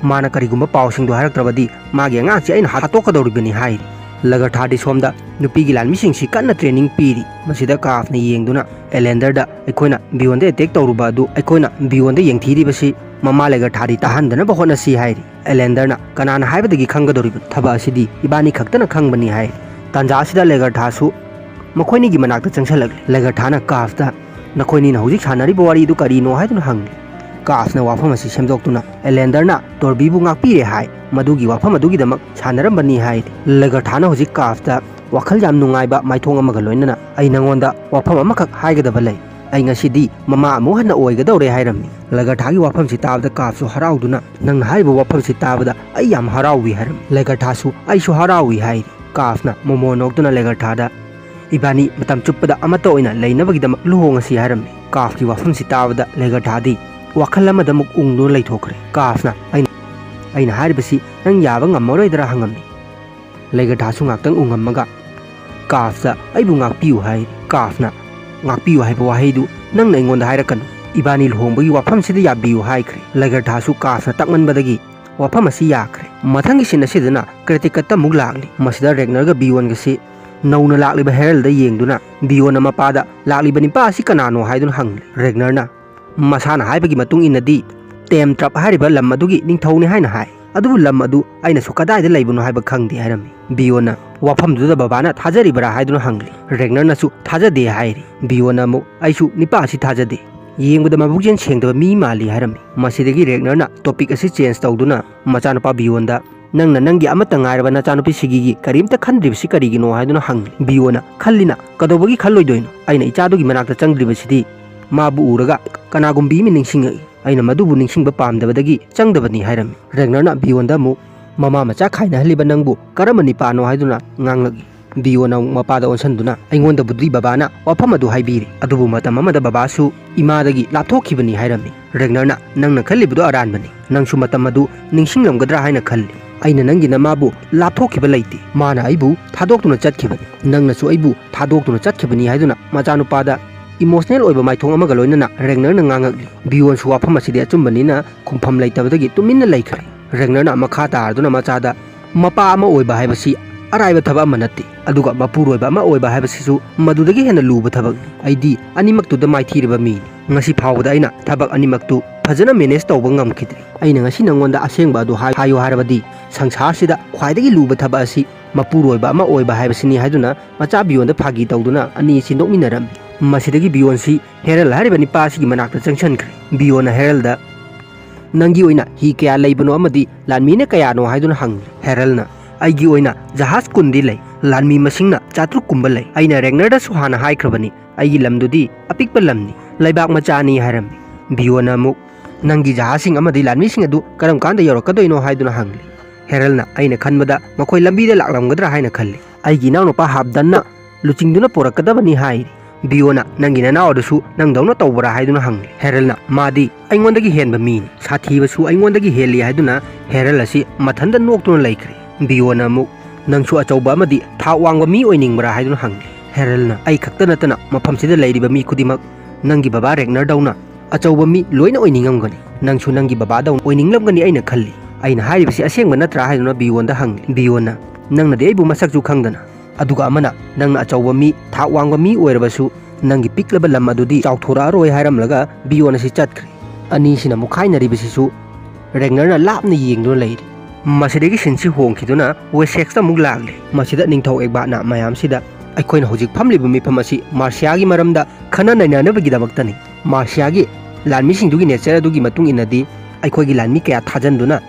"ꯃꯥꯅ ꯀꯔꯤꯒꯨꯝꯕ ꯄꯥꯎꯁꯤꯡꯗꯨ ꯍꯥꯏꯔꯛꯇ꯭ꯔꯕꯗꯤ ꯃꯥꯒꯤ ꯑꯉꯥꯡꯁꯤ ꯑꯩꯅ ꯍꯥꯠꯇꯣꯛꯀꯗꯧꯔꯤꯕꯅꯤ" ꯍꯥꯏꯔꯤ꯫ ꯂꯒꯔꯊꯥꯗꯤ ꯁꯣꯝꯗ ꯅꯨꯄꯤꯒꯤ ꯂꯥꯟꯃꯤꯁꯤꯡꯁꯤ ꯀꯟꯅ training ꯄꯤꯔꯤ꯫ ꯃꯁꯤꯗ ꯀꯥꯐꯅ ꯌꯦꯡꯗꯨꯅ ꯑꯦꯂꯦꯟꯗꯔꯗ, "ꯑꯩꯈꯣꯏꯅ ꯕꯤꯌꯣꯟꯗ attack ꯇꯧꯔꯨꯕ ꯑꯗꯨ ꯑꯩꯈꯣꯏꯅ ꯕꯤꯌꯣꯟꯗ ꯌꯦꯡꯊꯤꯔꯤꯕꯁꯤ ꯃꯃꯥ ꯂꯦꯒꯔꯊꯥꯗꯤ ꯇꯥꯍꯟꯗꯅꯕ ꯍꯣꯠꯅꯁꯤ" ꯍꯥꯏꯔꯤ꯫ ꯑꯦꯂꯦꯟꯗꯔꯅ, "ꯀꯅꯥꯅ ꯍꯥꯏꯕꯗꯒꯤ ꯈꯪꯒꯗꯧꯔꯤꯕꯅꯣ? ꯊꯕꯛ ꯑꯁꯤꯗꯤ ꯏꯕꯥꯅꯤ ꯈꯛꯇꯅ ꯈꯪꯕꯅꯤ" ꯍꯥꯏ꯫ ꯇꯥꯟꯖꯥ ꯑꯁꯤꯗ ꯂꯦꯒꯔꯊꯥꯁꯨ ꯃꯈꯣꯏꯅꯤꯒꯤ ꯃꯅꯥꯛꯇ ꯆꯪꯁꯤꯜꯂꯛꯂꯤ꯫ ꯂꯦꯒꯔꯊꯥꯅ ꯀꯥꯐꯇ, "ꯅꯈꯣꯏꯅꯤꯅ ꯍꯧꯖꯤꯛ ꯁꯥꯟꯅꯔꯤꯕ ꯋꯥꯔꯤꯗꯨ ꯀꯔꯤꯅꯣ?" ꯍꯥꯏꯗꯨꯅ ꯍꯪꯂꯤ꯫ ꯀꯥꯐꯅ ꯋꯥꯐꯝ ꯑꯁꯤ ꯁꯦꯝꯗꯣꯛꯇꯨꯅ, "ꯑꯦꯂꯦꯟꯗꯔꯅ ꯇꯣꯔꯕꯤꯕꯨ ꯉꯥꯛꯄꯤꯔꯦ ꯍꯥꯏ, ꯃꯗꯨꯒꯤ ꯋꯥꯐꯝ ꯑꯗꯨꯒꯤꯗꯃꯛ ꯁꯥꯟꯅꯔꯝꯕꯅꯤ" ꯍꯥꯏꯔꯤ꯫ ꯂꯦꯒꯔꯊꯥꯅ ꯍꯧꯖꯤꯛ ꯀꯥꯐꯇ ꯋꯥꯈꯜ ꯌꯥꯝ ꯅꯨꯡꯉꯥꯏꯕ ꯃꯥꯏꯊꯣꯡ ꯑꯃꯒ ꯂꯣꯏꯅꯅ, "ꯑꯩ ꯅꯉꯣꯟꯗ ꯋꯥꯐꯝ ꯑꯃꯈꯛ ꯍꯥꯏꯒꯗꯕ ꯂꯩ꯫ ꯑꯩ ꯉꯁꯤꯗꯤ ꯃꯃꯥ ꯑꯃꯨꯛ ꯍꯟꯅ ꯑꯣꯏꯒꯗꯧꯔꯦ" ꯍꯥꯏꯔꯝꯃꯤ꯫ ꯂꯦꯒꯔꯊꯥꯒꯤ ꯋꯥꯐꯝꯁꯤ ꯇꯥꯕꯗ ꯀꯥꯐꯁꯨ ꯍꯔꯥꯎꯗꯨꯅ, "ꯅꯪꯅ ꯍꯥꯏꯔꯤꯕ ꯋꯥꯐꯝꯁꯤ ꯇꯥꯕꯗ ꯑꯩ ꯌꯥꯝ ꯍꯔꯥꯎꯏ" ꯍꯥꯏꯔꯝꯃꯤ꯫ ꯂꯦꯒꯔꯊꯥꯁꯨ, "ꯑꯩꯁꯨ ꯍꯔꯥꯎꯏ" ꯍꯥꯏꯔꯤ꯫ ꯀꯥꯐꯅ ꯃꯣꯃꯣ ꯅꯣꯛꯇꯨꯅ ꯂꯦꯒꯔꯊꯥꯗ, "ꯏꯕꯥꯅꯤ ꯃꯇꯝ ꯆꯨꯞꯄꯗ ꯑꯃꯠꯇ ꯑꯣꯏꯅ ꯂꯩꯅꯕꯒꯤꯗꯃꯛ ꯂꯨꯍꯣꯡꯉꯁꯤ" ꯍꯥꯏꯔꯝꯃꯤ꯫ ꯀꯥꯐꯀꯤ ꯋꯥꯐꯝꯁꯤ ꯇꯥꯕꯗ ꯂꯦꯒꯔꯊꯥꯗꯤ ꯋꯥꯈꯜ ꯑꯃꯗ ꯑꯃꯨꯛ ꯎꯪꯗꯨꯅ ꯂꯩꯊꯣꯛꯈ꯭ꯔꯦ꯫ ꯀꯥꯐꯅ, "ꯑꯩꯅ, ꯑꯩꯅ ꯍꯥꯏꯔꯤꯕꯁꯤ ꯅꯪ ꯌꯥꯕ ꯉꯝꯃꯔꯣꯏꯗ꯭ꯔꯥ?" ꯍꯪꯉꯝꯃꯤ꯫ ꯂꯦꯒꯔꯊꯥꯁꯨ ꯉꯥꯛꯇꯪ ꯎꯉꯝꯃꯒ, "ꯀꯥꯐꯇ ꯑꯩꯕꯨ ꯉꯥꯛꯄꯤꯌꯨ" ꯍꯥꯏ꯫ ꯀꯥꯐꯅ, "ꯉꯥꯛꯄꯤꯌꯨ ꯍꯥꯏꯕ ꯋꯥꯍꯩꯗꯨ ꯅꯪꯅ ꯑꯩꯉꯣꯟꯗ ꯍꯥꯏꯔꯛꯀꯅꯨ꯫ ꯏꯕꯥꯅꯤ ꯂꯨꯍꯣꯡꯕꯒꯤ ꯋꯥꯐꯝꯁꯤꯗ ꯌꯥꯕꯤꯌꯨ ꯍꯥꯏꯈ꯭ꯔꯦ꯫ ꯂꯒꯔꯊꯥꯁꯨ ꯀꯥꯁꯅ ꯇꯛꯃꯟꯕꯗꯒꯤ ꯋꯥꯐꯝ ꯑꯁꯤ ꯌꯥꯈ꯭ꯔꯦ꯫ ꯃꯊꯪꯒꯤ ꯁꯤꯟ ꯑꯁꯤꯗꯅ ꯀ꯭ꯔꯦꯇꯤꯀꯠꯇ ꯑꯃꯨꯛ ꯂꯥꯛꯂꯤ꯫ ꯃꯁꯤꯗ ꯔꯦꯒꯅꯔꯒ ꯕꯤꯌꯣꯟꯒꯁꯤ ꯅꯧꯅ ꯂꯥꯛꯂꯤꯕ ꯍꯦꯔꯜꯗ ꯌꯦꯡꯗꯨꯅ ꯕꯤꯌꯣꯟꯅ ꯃꯄꯥꯗ ꯂꯥꯛꯂꯤꯕ ꯅꯤꯄꯥ ꯑꯁꯤ ꯀꯅꯥꯅꯣ ꯍꯥꯏꯗꯨꯅ ꯍꯪꯂꯤ꯫ ꯔꯦꯒꯅꯔꯅ ꯃꯁꯥꯅ ꯍꯥꯏꯕꯒꯤ ꯃꯇꯨꯡ ꯏꯟꯅꯗꯤ ꯇꯦꯝ ꯇ꯭ꯔꯞ ꯍꯥꯏꯔꯤꯕ ꯂꯝ ꯑꯗꯨꯒꯤ ꯅꯤꯡꯊꯧꯅꯤ ꯍꯥꯏꯅ ꯍꯥꯏ꯫ ꯑꯗꯨꯕꯨ ꯂꯝ ꯑꯗꯨ ꯑꯩꯅꯁꯨ ꯀꯗꯥꯏꯗ ꯂꯩꯕꯅꯣ ꯍꯥꯏꯕ ꯈꯪꯗꯦ ꯍꯥꯏꯔꯝꯃꯤ꯫ ꯕꯤꯌꯣꯟꯅ ꯋꯥꯐꯝꯗꯨꯗ ꯕꯕꯥꯅ ꯊꯥꯖꯔꯤꯕ꯭ꯔꯥ ꯍꯥꯏꯗꯨꯅ ꯍꯪꯂꯤ꯫ ꯔꯦꯒꯅꯔꯅꯁꯨ ꯊꯥꯖꯗꯦ ꯍꯥꯏꯔꯤ꯫ ꯕꯤꯌꯣꯟꯅ ꯑꯃꯨꯛ ꯑꯩꯁꯨ ꯅꯤꯄꯥ ꯑꯁꯤ ꯊꯥꯖꯗꯦ꯫ ꯌꯦꯡꯕꯗ ꯃꯕꯨꯛꯆꯦꯜ ꯁꯦꯡꯗꯕ ꯃꯤ ꯃꯥꯜꯂꯤ ꯍꯥꯏꯔꯝꯃꯤ꯫ ꯃꯁꯤꯗꯒꯤ ꯔꯦꯒꯅꯔꯅ ꯇꯣꯄꯤꯛ ꯑꯁꯤ ꯆꯦꯟꯖ ꯇꯧꯗꯨꯅ ꯃꯆꯥꯅꯨꯄꯥ ꯕꯤꯌꯣꯟꯗ ꯅꯪꯅ ꯅꯪꯒꯤ ꯑꯃꯠꯇ ꯉꯥꯏꯔꯕ ꯅꯆꯥꯅꯨꯄꯤ ꯁꯤꯒꯤꯒꯤ ꯀꯔꯤꯝꯇ ꯈꯟꯗ꯭ꯔꯤꯕꯁꯤ ꯀꯔꯤꯒꯤꯅꯣ ꯍꯥꯏꯗꯨꯅ ꯍꯪꯂꯤ꯫ ꯕꯤꯌꯣꯟꯅ ꯈꯜꯂꯤꯅ ꯀꯩꯗꯧꯕꯒꯤ ꯈꯜꯂꯣꯏꯗꯣꯏꯅꯣ? ꯑꯩꯅ ꯏꯆꯥꯗꯨꯒꯤ ꯃꯅꯥꯛꯇ ꯆꯪꯗ꯭ꯔꯤꯕꯁꯤꯗꯤ ꯃꯥꯕꯨ ꯎꯔꯒ ꯀꯅꯥꯒꯨꯝꯕꯤ ꯑꯃ ꯅꯤꯡꯁꯤꯡꯉꯛꯏ꯫ ꯑꯩꯅ ꯃꯗꯨꯕꯨ ꯅꯤꯡꯁꯤꯡꯕ ꯄꯥꯝꯗꯕꯗꯒꯤ ꯆꯪꯗꯕꯅꯤ ꯍꯥꯏꯔꯝꯃꯤ꯫ ꯔꯦꯒꯅꯔꯅ ꯕꯤꯌꯣꯟꯗ ꯑꯃꯨꯛ ꯃꯃꯥ ꯃꯆꯥ ꯈꯥꯏꯅꯍꯜꯂꯤꯕ ꯅꯪꯕꯨ ꯀꯔꯝꯕ ꯅꯤꯄꯥꯅꯣ ꯍꯥꯏꯗꯨꯅ ꯉꯥꯡꯂꯛꯏ꯫ ꯕꯤꯌꯣꯟꯅ ꯑꯃꯨꯛ ꯃꯄꯥꯗ ꯑꯣꯟꯁꯤꯟꯗꯨꯅ ꯑꯩꯉꯣꯟꯗꯕꯨꯗꯤ ꯕꯕꯥꯅ ꯋꯥꯐꯝ ꯑꯗꯨ ꯍꯥꯏꯕꯤꯔꯤ, ꯑꯗꯨꯕꯨ ꯃꯇꯝ ꯑꯃꯗ ꯕꯕꯥꯁꯨ ꯏꯃꯥꯗꯒꯤ ꯂꯥꯞꯊꯣꯛꯈꯤꯕꯅꯤ ꯍꯥꯏꯔꯝꯃꯤ꯫ ꯔꯦꯒꯅꯔꯅ ꯅꯪꯅ ꯈꯜꯂꯤꯕꯗꯨ ꯑꯔꯥꯟꯕꯅꯤ꯫ ꯅꯪꯁꯨ ꯃꯇꯝ ꯑꯗꯨ ꯅꯤꯡꯁꯤꯡꯂꯝꯒꯗ꯭ꯔꯥ ꯍꯥꯏꯅ ꯈꯜꯂꯤ꯫ ꯑꯩꯅ ꯅꯪꯒꯤ ꯅꯃꯥꯕꯨ ꯂꯥꯞꯊꯣꯛꯈꯤꯕ ꯂꯩꯇꯦ꯫ ꯃꯥꯅ ꯑꯩꯕꯨ ꯊꯥꯗꯣꯛꯇꯨꯅ ꯆꯠꯈꯤꯕꯅꯤ꯫ ꯅꯪꯅꯁꯨ ꯑꯩꯕꯨ ꯊꯥꯗꯣꯛꯇꯨꯅ ꯆꯠꯈꯤꯕꯅꯤ ꯍꯥꯏꯗꯨꯅ ꯃꯆꯥꯅꯨꯄꯥꯗ ꯏꯃꯣꯁꯅꯦꯜ ꯑꯣꯏꯕ ꯃꯥꯏꯊꯣꯡ ꯑꯃꯒ ꯂꯣꯏꯅꯅ ꯔꯦꯒꯅꯔꯅ ꯉꯥꯡꯉꯛꯂꯤ꯫ ꯕꯤꯌꯣꯟꯁꯨ ꯋꯥꯐꯝ ꯑꯁꯤꯗꯤ ꯑꯆꯨꯝꯕꯅꯤꯅ ꯈꯨꯝꯐꯝ ꯂꯩꯇꯕꯗꯒꯤ ꯇꯨꯃꯤꯟꯅ ꯂꯩꯈ꯭ꯔꯦ꯫ ꯔꯦꯒꯅꯔꯅ ꯃꯈꯥ ꯇꯥꯔꯗꯨꯅ ꯃꯆꯥꯗ ꯃꯄꯥ ꯑꯃ ꯑꯣꯏꯕ ꯍꯥꯏꯕꯁꯤ ꯑꯔꯥꯏꯕ ꯊꯕꯛ ꯑꯃ ꯅꯠꯇꯦ, ꯑꯗꯨꯒ ꯃꯄꯨꯔꯣꯏꯕ ꯑꯃ ꯑꯣꯏꯕ ꯍꯥꯏꯕꯁꯤꯁꯨ ꯃꯗꯨꯗꯒꯤ ꯍꯦꯟꯅ ꯂꯨꯕ ꯊꯕꯛꯅꯤ꯫ ꯑꯩꯗꯤ ꯑꯅꯤꯃꯛꯇꯨꯗ ꯃꯥꯏꯊꯤꯔꯕ ꯃꯤꯅꯤ꯫ ꯉꯁꯤ ꯐꯥꯎꯕꯗ ꯑꯩꯅ ꯊꯕꯛ ꯑꯅꯤꯃꯛꯇꯨ ꯐꯖꯅ ꯃꯦꯅꯦꯖ ꯇꯧꯕ ꯉꯝꯈꯤꯗ꯭ꯔꯤ꯫ ꯑꯩꯅ ꯉꯁꯤ ꯅꯪꯉꯣꯟꯗ ꯑꯁꯦꯡꯕ ꯑꯗꯨ ꯍꯥꯏ-, ꯍꯥꯏꯌꯨ ꯍꯥꯏꯔꯕꯗꯤ ꯁꯪꯁꯥꯔꯁꯤꯗ ꯈ꯭ꯋꯥꯏꯗꯒꯤ ꯂꯨꯕ ꯊꯕꯛ ꯑꯁꯤ ꯃꯄꯨꯔꯣꯏꯕ ꯑꯃ ꯑꯣꯏꯕ ꯍꯥꯏꯕꯁꯤꯅꯤ ꯍꯥꯏꯗꯨꯅ ꯃꯆꯥ ꯕꯤꯌꯣꯟꯗ ꯐꯥꯒꯤ ꯇꯧꯗꯨꯅ ꯑꯅꯤ ꯑꯁꯤ ꯅꯣꯛꯃꯤꯟꯅꯔꯝꯃꯤ꯫ ꯃꯁꯤꯗꯒꯤ ꯕꯤꯌꯣꯟꯁꯤ ꯍꯦꯔꯜ ꯍꯥꯏꯔꯤꯕ ꯅꯤꯄꯥ ꯑꯁꯤꯒꯤ ꯃꯅꯥꯛꯇ ꯆꯪꯁꯤꯟꯈ꯭ꯔꯦ꯫ ꯕꯤꯌꯣꯟꯅ ꯍꯦꯔꯜꯗ ꯅꯪꯒꯤ ꯑꯣꯏꯅ ꯍꯤ ꯀꯌꯥ ꯂꯩꯕꯅꯣ ꯑꯃꯗꯤ ꯂꯥꯟꯃꯤꯅ ꯀꯌꯥꯅꯣ ꯍꯥꯏꯗꯨꯅ ꯍꯪꯂꯤ꯫ ꯍꯦꯔꯜꯅ ꯑꯩꯒꯤ ꯑꯣꯏꯅ ꯖꯍꯥꯖ ꯀꯨꯟꯗꯤ ꯂꯩ, ꯂꯥꯟꯃꯤ ꯃꯁꯤꯡꯅ ꯆꯥꯇ꯭ꯔꯨꯛ ꯀꯨꯝꯕ ꯂꯩ꯫ ꯑꯩꯅ ꯔꯦꯒꯅꯔꯗꯁꯨ ꯍꯥꯟꯅ ꯍꯥꯏꯈ꯭ꯔꯕꯅꯤ, ꯑꯩꯒꯤ ꯂꯝꯗꯨꯗꯤ ꯑꯄꯤꯛꯄ ꯂꯝꯅꯤ, ꯂꯩꯕꯥꯛ ꯃꯆꯥꯅꯤ ꯍꯥꯏꯔꯝꯃꯤ꯫ ꯕꯤꯌꯣꯟꯅ ꯑꯃꯨꯛ ꯅꯪꯒꯤ ꯖꯍꯥꯖꯁꯤꯡ ꯑꯃꯗꯤ ꯂꯥꯟꯃꯤꯁꯤꯡ ꯑꯗꯨ ꯀꯔꯝ ꯀꯥꯟꯗ ꯌꯧꯔꯛꯀꯗꯣꯏꯅꯣ ꯍꯥꯏꯗꯨꯅ ꯍꯪꯂꯤ꯫ ꯍꯦꯔꯜꯅ ꯑꯩꯅ ꯈꯟꯕꯗ ꯃꯈꯣꯏ ꯂꯝꯕꯤꯗ ꯂꯥꯛꯂꯝꯒꯗ꯭ꯔꯥ ꯍꯥꯏꯅ ꯈꯜꯂꯤ꯫ ꯑꯩꯒꯤ ꯏꯅꯥꯎꯅꯨꯄꯥ ꯍꯥꯞꯗꯟꯅ ꯂꯨꯆꯤꯡꯗꯨꯅ ꯄꯨꯔꯛꯀꯗꯕꯅꯤ ꯍꯥꯏꯔꯤ꯫ ꯕꯤꯌꯣꯅ ꯅꯪꯒꯤ ꯅꯅꯥꯎ ꯑꯗꯨꯁꯨ ꯅꯪꯗꯧꯅ ꯇꯧꯕ꯭ꯔꯥ ꯍꯥꯏꯗꯨꯅ ꯍꯪꯂꯤ꯫ ꯍꯦꯔꯜꯅ ꯃꯥꯗꯤ ꯑꯩꯉꯣꯟꯗꯒꯤ ꯍꯦꯟꯕ ꯃꯤꯅꯤ, ꯁꯥꯊꯤꯕꯁꯨ ꯑꯩꯉꯣꯟꯗꯒꯤ ꯍꯦꯜꯂꯤ ꯍꯥꯏꯗꯨꯅ ꯍꯦꯔꯜ ꯑꯁꯤ ꯃꯊꯟꯇ ꯅꯣꯛꯇꯨꯅ ꯂꯩꯈ꯭ꯔꯦ꯫ ꯕꯤꯌꯣꯅ ꯑꯃꯨꯛ ꯅꯪꯁꯨ ꯑꯆꯧꯕ ꯑꯃꯗꯤ ꯊꯥꯛ ꯋꯥꯡꯕ ꯃꯤ ꯑꯣꯏꯅꯤꯡꯕ꯭ꯔꯥ ꯍꯥꯏꯗꯨꯅ ꯍꯪꯂꯤ꯫ ꯍꯦꯔꯜꯅ ꯑꯩ ꯈꯛꯇ ꯅꯠꯇꯅ ꯃꯐꯝꯁꯤꯗ ꯂꯩꯔꯤꯕ ꯃꯤ ꯈꯨꯗꯤꯡꯃꯛ ꯅꯪꯒꯤ ꯕꯕꯥ ꯔꯦꯒꯅꯔꯗꯧꯅ ꯑꯆꯧꯕ ꯃꯤ ꯂꯣꯏꯅ ꯑꯣꯏꯅꯤꯡꯉꯝꯒꯅꯤ꯫ ꯅꯪꯁꯨ ꯅꯪꯒꯤ ꯕꯕꯥꯗꯧꯅ ꯑꯣꯏꯅꯤꯡꯂꯝꯒꯅꯤ ꯑꯩꯅ ꯈꯜꯂꯤ꯫ ꯑꯩꯅ ꯍꯥꯏꯔꯤꯕꯁꯤ ꯑꯁꯦꯡꯕ ꯅꯠꯇ꯭ꯔꯥ ꯍꯥꯏꯗꯨꯅ ꯕꯤꯌꯣꯟꯗ ꯍꯪꯂꯤ꯫ ꯕꯤꯌꯣꯟꯅ, "ꯅꯪꯅꯗꯤ ꯑꯩꯕꯨ ꯃꯁꯛꯁꯨ ꯈꯪꯗꯅ, ꯑꯗꯨꯒ ꯑꯃꯅ ꯅꯪꯅ ꯑꯆꯧꯕ ꯃꯤ, ꯊꯥꯛ ꯋꯥꯡꯕ ꯃꯤ ꯑꯣꯏꯔꯕꯁꯨ ꯅꯪꯒꯤ ꯄꯤꯛꯂꯕ ꯂꯝ ꯑꯗꯨꯗꯤ ꯆꯥꯎꯊꯣꯔꯛꯑꯔꯣꯏ" ꯍꯥꯏꯔꯝꯂꯒ ꯕꯤꯌꯣꯟ ꯑꯁꯤ ꯆꯠꯈ꯭ꯔꯦ꯫ ꯑꯅꯤꯁꯤꯅ ꯃꯨꯛꯈꯥꯏꯅꯔꯤꯕꯁꯤꯁꯨ ꯔꯦꯒꯅꯔꯅ ꯂꯥꯞꯅ ꯌꯦꯡꯗꯨꯅ ꯂꯩꯔꯤ꯫ ꯃꯁꯤꯗꯒꯤ ꯁꯤꯟꯁꯤ ꯍꯣꯡꯈꯤꯗꯨꯅ ꯋꯦꯁꯦꯛꯁꯇ ꯑꯃꯨꯛ ꯂꯥꯛꯂꯤ꯫ ꯃꯁꯤꯗ ꯅꯤꯡꯊꯧ ꯑꯦꯛꯕꯥꯠꯅ ꯃꯌꯥꯝꯁꯤꯗ, "ꯑꯩꯈꯣꯏꯅ ꯍꯧꯖꯤꯛ ꯐꯝꯂꯤꯕ ꯃꯤꯐꯝ ꯑꯁꯤ ꯃꯥꯔꯁꯤꯌꯥꯒꯤ ꯃꯔꯝꯗ ꯈꯟꯅ ꯅꯩꯅꯅꯕꯒꯤꯗꯃꯛꯇꯅꯤ꯫ ꯃꯥꯔꯁꯤꯌꯥꯒꯤ ꯂꯥꯟꯃꯤꯁꯤꯡꯗꯨꯒꯤ ꯅꯦꯆꯔ ꯑꯗꯨꯒꯤ ꯃꯇꯨꯡ ꯏꯟꯅꯗꯤ ꯑꯩꯈꯣꯏꯒꯤ ꯂꯥꯟꯃꯤ ꯀꯌꯥ ꯊꯥꯖꯟꯗꯨꯅ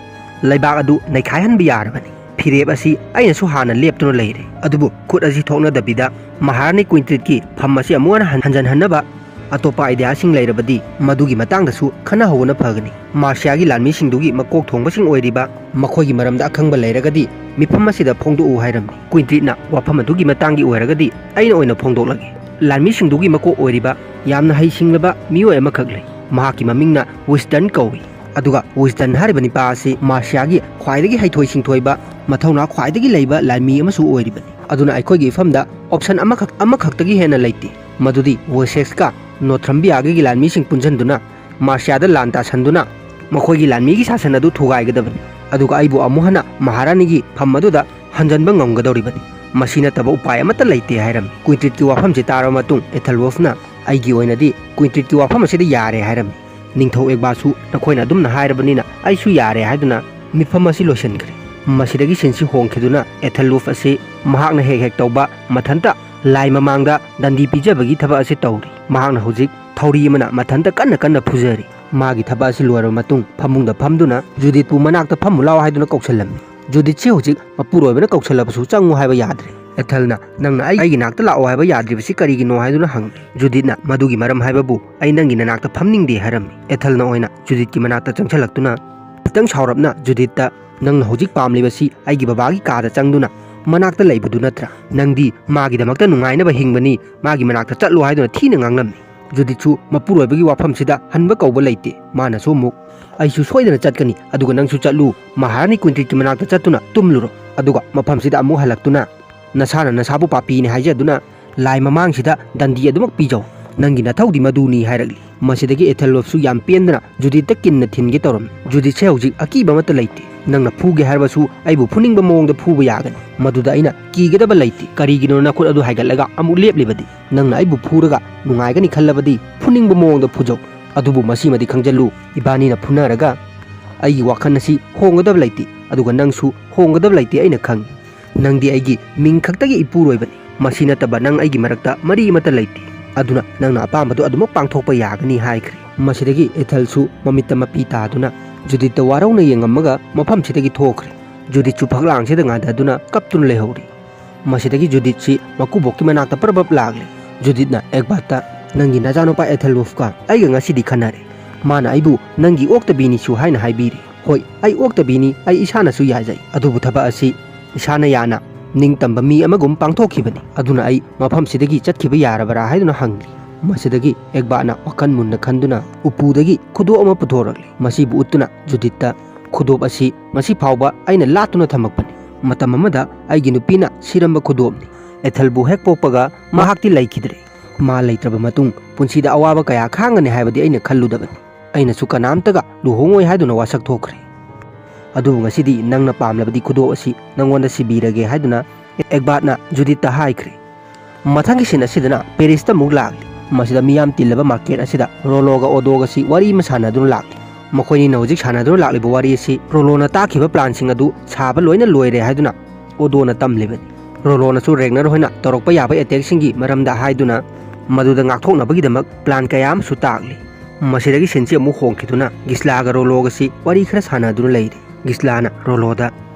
ꯂꯩꯕꯥꯛ ꯑꯗꯨ ꯅꯩꯈꯥꯏꯍꯟꯕ ꯌꯥꯔꯕꯅꯤ꯫ ꯐꯤꯔꯦꯞ ꯑꯁꯤ ꯑꯩꯅꯁꯨ ꯍꯥꯟꯅ ꯂꯦꯞꯇꯨꯅ ꯂꯩꯔꯦ, ꯑꯗꯨꯕꯨ ꯈꯨꯠ ꯑꯁꯤ ꯊꯣꯛꯅꯗꯕꯤꯗ ꯃꯍꯥꯔꯥꯅꯤ ꯀ꯭ꯋꯤꯟꯇ꯭ꯔꯤꯠꯀꯤ ꯐꯝ ꯑꯁꯤ ꯑꯃꯨꯛ ꯍꯟꯅ ꯍꯟ-, ꯍꯟꯖꯟꯍꯟꯅꯕ ꯑꯇꯣꯞꯄ ꯑꯥꯏꯗꯤꯌꯥꯁꯤꯡ ꯂꯩꯔꯕꯗꯤ ꯃꯗꯨꯒꯤ ꯃꯇꯥꯡꯗꯁꯨ ꯈꯟꯅꯍꯧꯕꯅ ꯐꯒꯅꯤ꯫ ꯃꯥꯔꯁꯤꯌꯥꯒꯤ ꯂꯥꯟꯃꯤꯁꯤꯡꯗꯨꯒꯤ ꯃꯀꯣꯛ ꯊꯣꯡꯕꯁꯤꯡ ꯑꯣꯏꯔꯤꯕ ꯃꯈꯣꯏꯒꯤ ꯃꯔꯝꯗ ꯑꯈꯪꯕ ꯂꯩꯔꯒꯗꯤ ꯃꯤꯐꯝ ꯑꯁꯤꯗ ꯐꯣꯡꯗꯣꯛꯎ" ꯍꯥꯏꯔꯝꯃꯤ꯫ ꯀ꯭ꯋꯤꯟꯇ꯭ꯔꯤꯠꯅ, "ꯋꯥꯐꯝ ꯑꯗꯨꯒꯤ ꯃꯇꯥꯡꯒꯤ ꯑꯣꯏꯔꯒꯗꯤ ꯑꯩꯅ ꯑꯣꯏꯅ ꯐꯣꯡꯗꯣꯛꯂꯒꯦ꯫ ꯂꯥꯟꯃꯤꯁꯤꯡꯗꯨꯒꯤ ꯃꯀꯣꯛ ꯑꯣꯏꯔꯤꯕ ꯌꯥꯝꯅ ꯍꯩꯁꯤꯡꯂꯕ ꯃꯤꯑꯣꯏ ꯑꯃꯈꯛ ꯂꯩ꯫ ꯃꯍꯥꯛꯀꯤ ꯃꯃꯤꯡꯅ ꯋꯤꯁꯇꯟ ꯀꯧꯏ꯫ ꯑꯗꯨꯒ ꯋꯤꯁꯇꯟ ꯍꯥꯏꯔꯤꯕ ꯅꯤꯄꯥ ꯑꯁꯤ ꯃꯥꯔꯁꯤꯌꯥꯒꯤ ꯈ꯭ꯋꯥꯏꯗꯒꯤ ꯍꯩꯊꯣꯏ ꯁꯤꯡꯊꯣꯏꯕ, ꯃꯊꯧꯅꯥ ꯈ꯭ꯋꯥꯏꯗꯒꯤ ꯂꯩꯕ ꯂꯥꯟꯃꯤ ꯑꯃꯁꯨ ꯑꯣꯏꯔꯤꯕꯅꯤ꯫ ꯑꯗꯨꯅ ꯑꯩꯈꯣꯏꯒꯤ ꯏꯐꯝꯗ ꯑꯣꯞꯁꯟ ꯑꯃꯈꯛ, ꯑꯃꯈꯛꯇꯒꯤ ꯍꯦꯟꯅ ꯂꯩꯇꯦ, ꯃꯗꯨꯗꯤ ꯋꯦꯁꯦꯛꯁꯀ ꯅꯣꯊ꯭ꯔꯝꯕꯤꯌꯥꯒꯤ ꯂꯥꯟꯃꯤꯁꯤꯡ ꯄꯨꯟꯁꯤꯟꯗꯨꯅ ꯃꯥꯔꯁꯤꯌꯥꯗ ꯂꯥꯟ ꯇꯥꯁꯟꯗꯨꯅ ꯃꯈꯣꯏꯒꯤ ꯂꯥꯟꯃꯤꯒꯤ ꯁꯥꯁꯟ ꯑꯗꯨ ꯊꯨꯒꯥꯏꯒꯗꯕꯅꯤ꯫ ꯑꯗꯨꯒ ꯑꯩꯕꯨ ꯑꯃꯨꯛ ꯍꯟꯅ ꯃꯍꯥꯔꯥꯅꯤꯒꯤ ꯐꯝ ꯑꯗꯨꯗ ꯍꯟꯖꯟꯕ ꯉꯝꯒꯗꯧꯔꯤꯕꯅꯤ꯫ ꯃꯁꯤ ꯅꯠꯇꯕ ꯎꯄꯥꯏ ꯑꯃꯠꯇ ꯂꯩꯇꯦ" ꯍꯥꯏꯔꯝꯃꯤ꯫ ꯀ꯭ꯋꯤꯟꯇ꯭ꯔꯤꯠꯀꯤ ꯋꯥꯐꯝꯁꯤ ꯇꯥꯔꯕ ꯃꯇꯨꯡ ꯑꯦꯊꯦꯜꯋꯣꯜꯐꯅ, "ꯑꯩꯒꯤ ꯑꯣꯏꯅꯗꯤ ꯀ꯭ꯋꯤꯟꯇ꯭ꯔꯤꯠꯀꯤ ꯋꯥꯐꯝ ꯑꯁꯤꯗ ꯌꯥꯔꯦ" ꯍꯥꯏꯔꯝꯃꯤ꯫ ꯅꯤꯡꯊꯧ ꯑꯦꯛꯕꯥꯁꯨ, "ꯅꯈꯣꯏꯅ ꯑꯗꯨꯝꯅ ꯍꯥꯏꯔꯕꯅꯤꯅ ꯑꯩꯁꯨ ꯌꯥꯔꯦ" ꯍꯥꯏꯗꯨꯅ ꯃꯤꯐꯝ ꯑꯁꯤ ꯂꯣꯏꯁꯤꯟꯈ꯭ꯔꯦ꯫ ꯃꯁꯤꯗꯒꯤ ꯁꯤꯟꯁꯤ ꯍꯣꯡꯈꯤꯗꯨꯅ ꯑꯦꯊꯦꯜꯋꯣꯜꯐ ꯑꯁꯤ ꯃꯍꯥꯛꯅ ꯍꯦꯛ ꯍꯦꯛ ꯇꯧꯕ ꯃꯊꯟꯇ ꯂꯥꯏ ꯃꯃꯥꯡꯗ ꯗꯟꯗꯤ ꯄꯤꯖꯕꯒꯤ ꯊꯕꯛ ꯑꯁꯤ ꯇꯧꯔꯤ꯫ ꯃꯍꯥꯛꯅ ꯍꯧꯖꯤꯛ ꯊꯧꯔꯤ ꯑꯃꯅ ꯃꯊꯟꯇ ꯀꯟꯅ ꯀꯟꯅ ꯐꯨꯖꯔꯤ꯫ ꯃꯥꯒꯤ ꯊꯕꯛ ꯑꯁꯤ ꯂꯣꯏꯔꯕ ꯃꯇꯨꯡ ꯐꯃꯨꯡꯗ ꯐꯝꯗꯨꯅ ꯖꯨꯗꯤꯠꯄꯨ ꯃꯅꯥꯛꯇ ꯐꯝꯃꯨ ꯂꯥꯎ ꯍꯥꯏꯗꯨꯅ ꯀꯧꯁꯜꯂꯝꯃꯤ꯫ ꯖꯨꯗꯤꯠꯁꯤ ꯍꯧꯖꯤꯛ ꯃꯄꯨꯔꯣꯏꯕꯅ ꯀꯧꯁꯜꯂꯕꯁꯨ ꯆꯪꯉꯨ ꯍꯥꯏꯕ ꯌꯥꯗ꯭ꯔꯦ꯫ ꯑꯦꯊꯦꯜꯅ, "ꯅꯪꯅ ꯑꯩ, ꯑꯩꯒꯤ ꯅꯥꯛꯇ ꯂꯥꯛꯑꯣ ꯍꯥꯏꯕ ꯌꯥꯗ꯭ꯔꯤꯕꯁꯤ ꯀꯔꯤꯒꯤꯅꯣ?" ꯍꯥꯏꯗꯨꯅ ꯍꯪꯉꯤ꯫ ꯖꯨꯗꯤꯠꯅ, "ꯃꯗꯨꯒꯤ ꯃꯔꯝ ꯍꯥꯏꯕꯕꯨ ꯑꯩ ꯅꯪꯒꯤ ꯅꯅꯥꯛꯇ ꯐꯝꯅꯤꯡꯗꯦ" ꯍꯥꯏꯔꯝꯃꯤ꯫ ꯑꯦꯊꯦꯜꯅ ꯑꯣꯏꯅ ꯖꯨꯗꯤꯠꯀꯤ ꯃꯅꯥꯛꯇ ꯆꯪꯁꯜꯂꯛꯇꯨꯅ ꯈꯤꯇꯪ ꯁꯥꯎꯔꯞꯅ ꯖꯨꯗꯤꯠꯇ, "ꯅꯪꯅ ꯍꯧꯖꯤꯛ ꯄꯥꯝꯂꯤꯕꯁꯤ ꯑꯩꯒꯤ ꯕꯕꯥꯒꯤ ꯀꯥꯗ ꯆꯪꯗꯨꯅ ꯃꯅꯥꯛꯇ ꯂꯩꯕꯗꯨ ꯅꯠꯇ꯭ꯔꯥ? ꯅꯪꯗꯤ ꯃꯥꯒꯤꯗꯃꯛꯇ ꯅꯨꯡꯉꯥꯏꯅꯕ ꯍꯤꯡꯕꯅꯤ, ꯃꯥꯒꯤ ꯃꯅꯥꯛꯇ ꯆꯠꯂꯣ" ꯍꯥꯏꯗꯨꯅ ꯊꯤꯅ ꯉꯥꯡꯂꯝꯃꯤ꯫ ꯖꯨꯗꯤꯠꯁꯨ ꯃꯄꯨꯔꯣꯏꯕꯒꯤ ꯋꯥꯐꯝꯁꯤꯗ ꯍꯟꯕ ꯀꯧꯕ ꯂꯩꯇꯦ꯫ ꯃꯥꯅꯁꯨ ꯑꯃꯨꯛ, "ꯑꯩꯁꯨ ꯁꯣꯏꯗꯅ ꯆꯠꯀꯅꯤ, ꯑꯗꯨꯒ ꯅꯪꯁꯨ ꯆꯠꯂꯨ, ꯃꯍꯥꯔꯥꯅꯤ ꯀ꯭ꯋꯤꯟꯇ꯭ꯔꯤꯠꯀꯤ ꯃꯅꯥꯛꯇ ꯆꯠꯇꯨꯅ ꯇꯨꯝꯂꯨꯔꯣ꯫ ꯑꯗꯨꯒ ꯃꯐꯝꯁꯤꯗ ꯑꯃꯨꯛ ꯍꯜꯂꯛꯇꯨꯅ ꯅꯁꯥꯅ ꯅꯁꯥꯕꯨ ꯄꯥꯄꯤꯅꯤ ꯍꯥꯏꯖꯗꯨꯅ ꯂꯥꯏ ꯃꯃꯥꯡꯁꯤꯗ ꯗꯟꯗꯤ ꯑꯗꯨꯃꯛ ꯄꯤꯖꯧ꯫ "ꯅꯪꯒꯤ ꯅꯊꯧꯗꯤ ꯃꯗꯨꯅꯤ" ꯍꯥꯏꯔꯛꯂꯤ꯫ ꯃꯁꯤꯗꯒꯤ ꯑꯦꯊꯦꯜꯋꯨꯐꯁꯨ ꯌꯥꯝ ꯄꯦꯟꯗꯅ ꯖꯨꯗꯤꯠꯇ ꯀꯤꯟꯅ ꯊꯤꯟꯒꯦ ꯇꯧꯔꯝꯃꯤ꯫ "ꯖꯨꯗꯤꯠꯁꯦ ꯍꯧꯖꯤꯛ ꯑꯀꯤꯕ ꯑꯃꯠꯇ ꯂꯩꯇꯦ꯫ ꯅꯪꯅ ꯐꯨꯒꯦ ꯍꯥꯏꯔꯕꯁꯨ ꯑꯩꯕꯨ ꯐꯨꯅꯤꯡꯕ ꯃꯑꯣꯡꯗ ꯐꯨꯕ ꯌꯥꯒꯅꯤ꯫ ꯃꯗꯨꯗ ꯑꯩꯅ ꯀꯤꯒꯗꯕ ꯂꯩꯇꯦ꯫ ꯀꯔꯤꯒꯤꯅꯣ ꯅꯈꯨꯠ ꯑꯗꯨ ꯍꯥꯏꯒꯠꯂꯒ ꯑꯃꯨꯛ ꯂꯦꯞꯂꯤꯕꯗꯤ? ꯅꯪꯅ ꯑꯩꯕꯨ ꯐꯨꯔꯒ ꯅꯨꯡꯉꯥꯏꯒꯅꯤ ꯈꯜꯂꯕꯗꯤ ꯐꯨꯅꯤꯡꯕ ꯃꯑꯣꯡꯗ ꯐꯨꯖꯧ꯫ ꯑꯗꯨꯕꯨ ꯃꯁꯤꯃꯗꯤ ꯈꯪꯖꯜꯂꯨ, ꯏꯕꯥꯅꯤꯅ ꯐꯨꯅꯔꯒ ꯑꯩꯒꯤ ꯋꯥꯈꯜ ꯑꯁꯤ ꯍꯣꯡꯒꯗꯕ ꯂꯩꯇꯦ, ꯑꯗꯨꯒ ꯅꯪꯁꯨ ꯍꯣꯡꯒꯗꯕ ꯂꯩꯇꯦ꯫ ꯑꯩꯅ ꯈꯪꯏ, ꯅꯪꯗꯤ ꯑꯩꯒꯤ ꯃꯤꯡ ꯈꯛꯇꯒꯤ ꯏꯄꯨꯔꯣꯏꯕꯅꯤ꯫ ꯃꯁꯤ ꯅꯠꯇꯕ ꯅꯪ ꯑꯩꯒꯤ ꯃꯔꯛꯇ ꯃꯔꯤ ꯑꯃꯠꯇ ꯂꯩꯇꯦ꯫ ꯑꯗꯨꯅ ꯅꯪꯅ ꯑꯄꯥꯝꯕꯗꯨ ꯑꯗꯨꯃꯛ ꯄꯥꯡꯊꯣꯛꯄ ꯌꯥꯒꯅꯤ" ꯍꯥꯏꯈ꯭ꯔꯦ꯫ ꯃꯁꯤꯗꯒꯤ ꯑꯦꯊꯦꯜꯁꯨ ꯃꯃꯤꯠꯇ ꯃꯄꯤ ꯇꯥꯗꯨꯅ ꯖꯨꯗꯤꯠꯇ ꯋꯥꯔꯧꯅ ꯌꯦꯡꯉꯝꯃꯒ ꯃꯐꯝꯁꯤꯗꯒꯤ ꯊꯣꯛꯈ꯭ꯔꯦ꯫ ꯖꯨꯗꯤꯠꯁꯨ ꯐꯛꯂꯥꯡꯁꯤꯗ ꯉꯥꯗꯗꯨꯅ ꯀꯞꯇꯨꯅ ꯂꯩꯍꯧꯔꯤ꯫ ꯃꯁꯤꯗꯒꯤ ꯖꯨꯗꯤꯠꯁꯤ ꯃꯀꯨꯕꯣꯛꯀꯤ ꯃꯅꯥꯛꯇ ꯄ꯭ꯔꯕꯞ ꯂꯥꯛꯂꯦ꯫ ꯖꯨꯗꯤꯠꯅ ꯑꯦꯒꯕꯥꯔꯠꯇ, "ꯅꯪꯒꯤ ꯅꯆꯥꯅꯨꯄꯥ ꯑꯦꯊꯦꯜꯋꯨꯐꯀ ꯑꯩꯒ ꯉꯁꯤꯗꯤ ꯈꯟꯅꯔꯦ꯫ ꯃꯥꯅ ꯑꯩꯕꯨ ꯅꯪꯒꯤ ꯑꯣꯛꯇꯕꯤꯅꯤꯁꯨ ꯍꯥꯏꯅ ꯍꯥꯏꯕꯤꯔꯦ꯫ ꯍꯣꯏ, ꯑꯩ ꯑꯣꯛꯇꯕꯤꯅꯤ, ꯑꯩ ꯏꯁꯥꯅꯁꯨ ꯌꯥꯖꯩ꯫ ꯑꯗꯨꯕꯨ ꯊꯕꯛ ꯑꯁꯤ ꯏꯁꯥꯅ ꯌꯥꯅ ꯅꯤꯡꯇꯝꯕ ꯃꯤ ꯑꯃꯒꯨꯝ ꯄꯥꯡꯊꯣꯛꯈꯤꯕꯅꯤ꯫ ꯑꯗꯨꯅ ꯑꯩ ꯃꯐꯝꯁꯤꯗꯒꯤ ꯆꯠꯈꯤꯕ ꯌꯥꯔꯕ꯭ꯔꯥ?" ꯍꯥꯏꯗꯨꯅ ꯍꯪꯂꯤ꯫ ꯃꯁꯤꯗꯒꯤ ꯑꯦꯒꯕꯥꯔꯠꯅ ꯋꯥꯈꯜ ꯃꯨꯟꯅ ꯈꯟꯗꯨꯅ ꯎꯄꯨꯗꯒꯤ ꯈꯨꯗꯣꯞ ꯑꯃ ꯄꯨꯊꯣꯔꯛꯂꯤ꯫ ꯃꯁꯤꯕꯨ ꯎꯠꯇꯨꯅ ꯖꯨꯗꯤꯠꯇ, "ꯈꯨꯗꯣꯞ ꯑꯁꯤ ꯉꯁꯤ ꯐꯥꯎꯕ ꯑꯩꯅ ꯂꯥꯠꯇꯨꯅ ꯊꯝꯃꯛꯄꯅꯤ꯫ ꯃꯇꯝ ꯑꯃꯗ ꯑꯩꯒꯤ ꯅꯨꯄꯤꯅ ꯁꯤꯔꯝꯕ ꯈꯨꯗꯣꯞꯅꯤ꯫ ꯑꯦꯊꯦꯜꯕꯨ ꯍꯦꯛ ꯄꯣꯛꯄꯒ ꯃꯍꯥꯛꯇꯤ ꯂꯩꯈꯤꯗ꯭ꯔꯦ꯫ ꯃꯥ ꯂꯩꯇ꯭ꯔꯕ ꯃꯇꯨꯡ ꯄꯨꯟꯁꯤꯗ ꯑꯋꯥꯕ ꯀꯌꯥ ꯈꯥꯡꯒꯅꯤ ꯍꯥꯏꯕꯗꯤ ꯑꯩꯅ ꯈꯜꯂꯨꯗꯕꯅꯤ꯫ ꯑꯩꯅꯁꯨ ꯀꯅꯥꯝꯇꯒ ꯂꯨꯍꯣꯡꯉꯣꯏ ꯍꯥꯏꯗꯨꯅ ꯋꯥꯁꯛ ꯊꯣꯛꯈ꯭ꯔꯦ꯫ ꯑꯗꯨꯕꯨ ꯉꯁꯤꯗꯤ ꯅꯪꯅ ꯄꯥꯝꯂꯕꯗꯤ ꯈꯨꯗꯣꯞ ꯑꯁꯤ ꯅꯪꯉꯣꯟꯗ ꯁꯤꯕꯤꯔꯒꯦ" ꯍꯥꯏꯗꯨꯅ ꯑꯦꯒꯕꯥꯔꯠꯅ ꯖꯨꯗꯤꯠꯇ ꯍꯥꯏꯈ꯭ꯔꯦ꯫ ꯃꯊꯪꯒꯤ ꯁꯤꯟ ꯑꯁꯤꯗꯅ ꯄꯦꯔꯤꯁꯇ ꯑꯃꯨꯛ ꯂꯥꯛꯂꯤ꯫ ꯃꯁꯤꯗ ꯃꯤꯌꯥꯝ ꯇꯤꯜꯂꯕ ꯃꯥꯔꯀꯦꯠ ꯑꯁꯤꯗ ꯔꯣꯂꯣꯒ ꯑꯣꯗꯣꯒꯁꯤ ꯋꯥꯔꯤ ꯑꯃ ꯁꯥꯟꯅꯗꯨꯅ ꯂꯥꯛꯂꯤ꯫ ꯃꯈꯣꯏꯅꯤꯅ ꯍꯧꯖꯤꯛ ꯁꯥꯟꯅꯗꯨꯅ ꯂꯥꯛꯂꯤꯕ ꯋꯥꯔꯤ ꯑꯁꯤ ꯔꯣꯂꯣꯅ ꯇꯥꯈꯤꯕ ꯄ꯭ꯂꯥꯟꯁꯤꯡ ꯑꯗꯨ ꯁꯥꯕ ꯂꯣꯏꯅ ꯂꯣꯏꯔꯦ ꯍꯥꯏꯗꯨꯅ ꯑꯣꯗꯣꯅ ꯇꯝꯂꯤꯕꯅꯤ꯫ ꯔꯣꯂꯣꯅꯁꯨ ꯔꯦꯒꯅꯔ ꯍꯣꯏꯅ ꯇꯧꯔꯛꯄ ꯌꯥꯕ ꯑꯦꯇꯦꯛꯁꯤꯡꯒꯤ ꯃꯔꯝꯗ ꯍꯥꯏꯗꯨꯅ ꯃꯗꯨꯗ ꯉꯥꯛꯊꯣꯛꯅꯕꯒꯤꯗꯃꯛ ꯄ꯭ꯂꯥꯟ ꯀꯌꯥ ꯑꯃꯁꯨ ꯇꯥꯛꯂꯤ꯫ ꯃꯁꯤꯗꯒꯤ ꯁꯤꯟꯁꯤ ꯑꯃꯨꯛ ꯍꯣꯡꯈꯤꯗꯨꯅ ꯒꯤꯁꯂꯥꯒ ꯔꯣꯂꯣꯒꯁꯤ ꯋꯥꯔꯤ ꯈꯔ ꯁꯥꯟꯅꯗꯨꯅ ꯂꯩꯔꯤ꯫ ꯒꯤꯁꯂꯥꯅ ꯔꯣꯂꯣꯗ,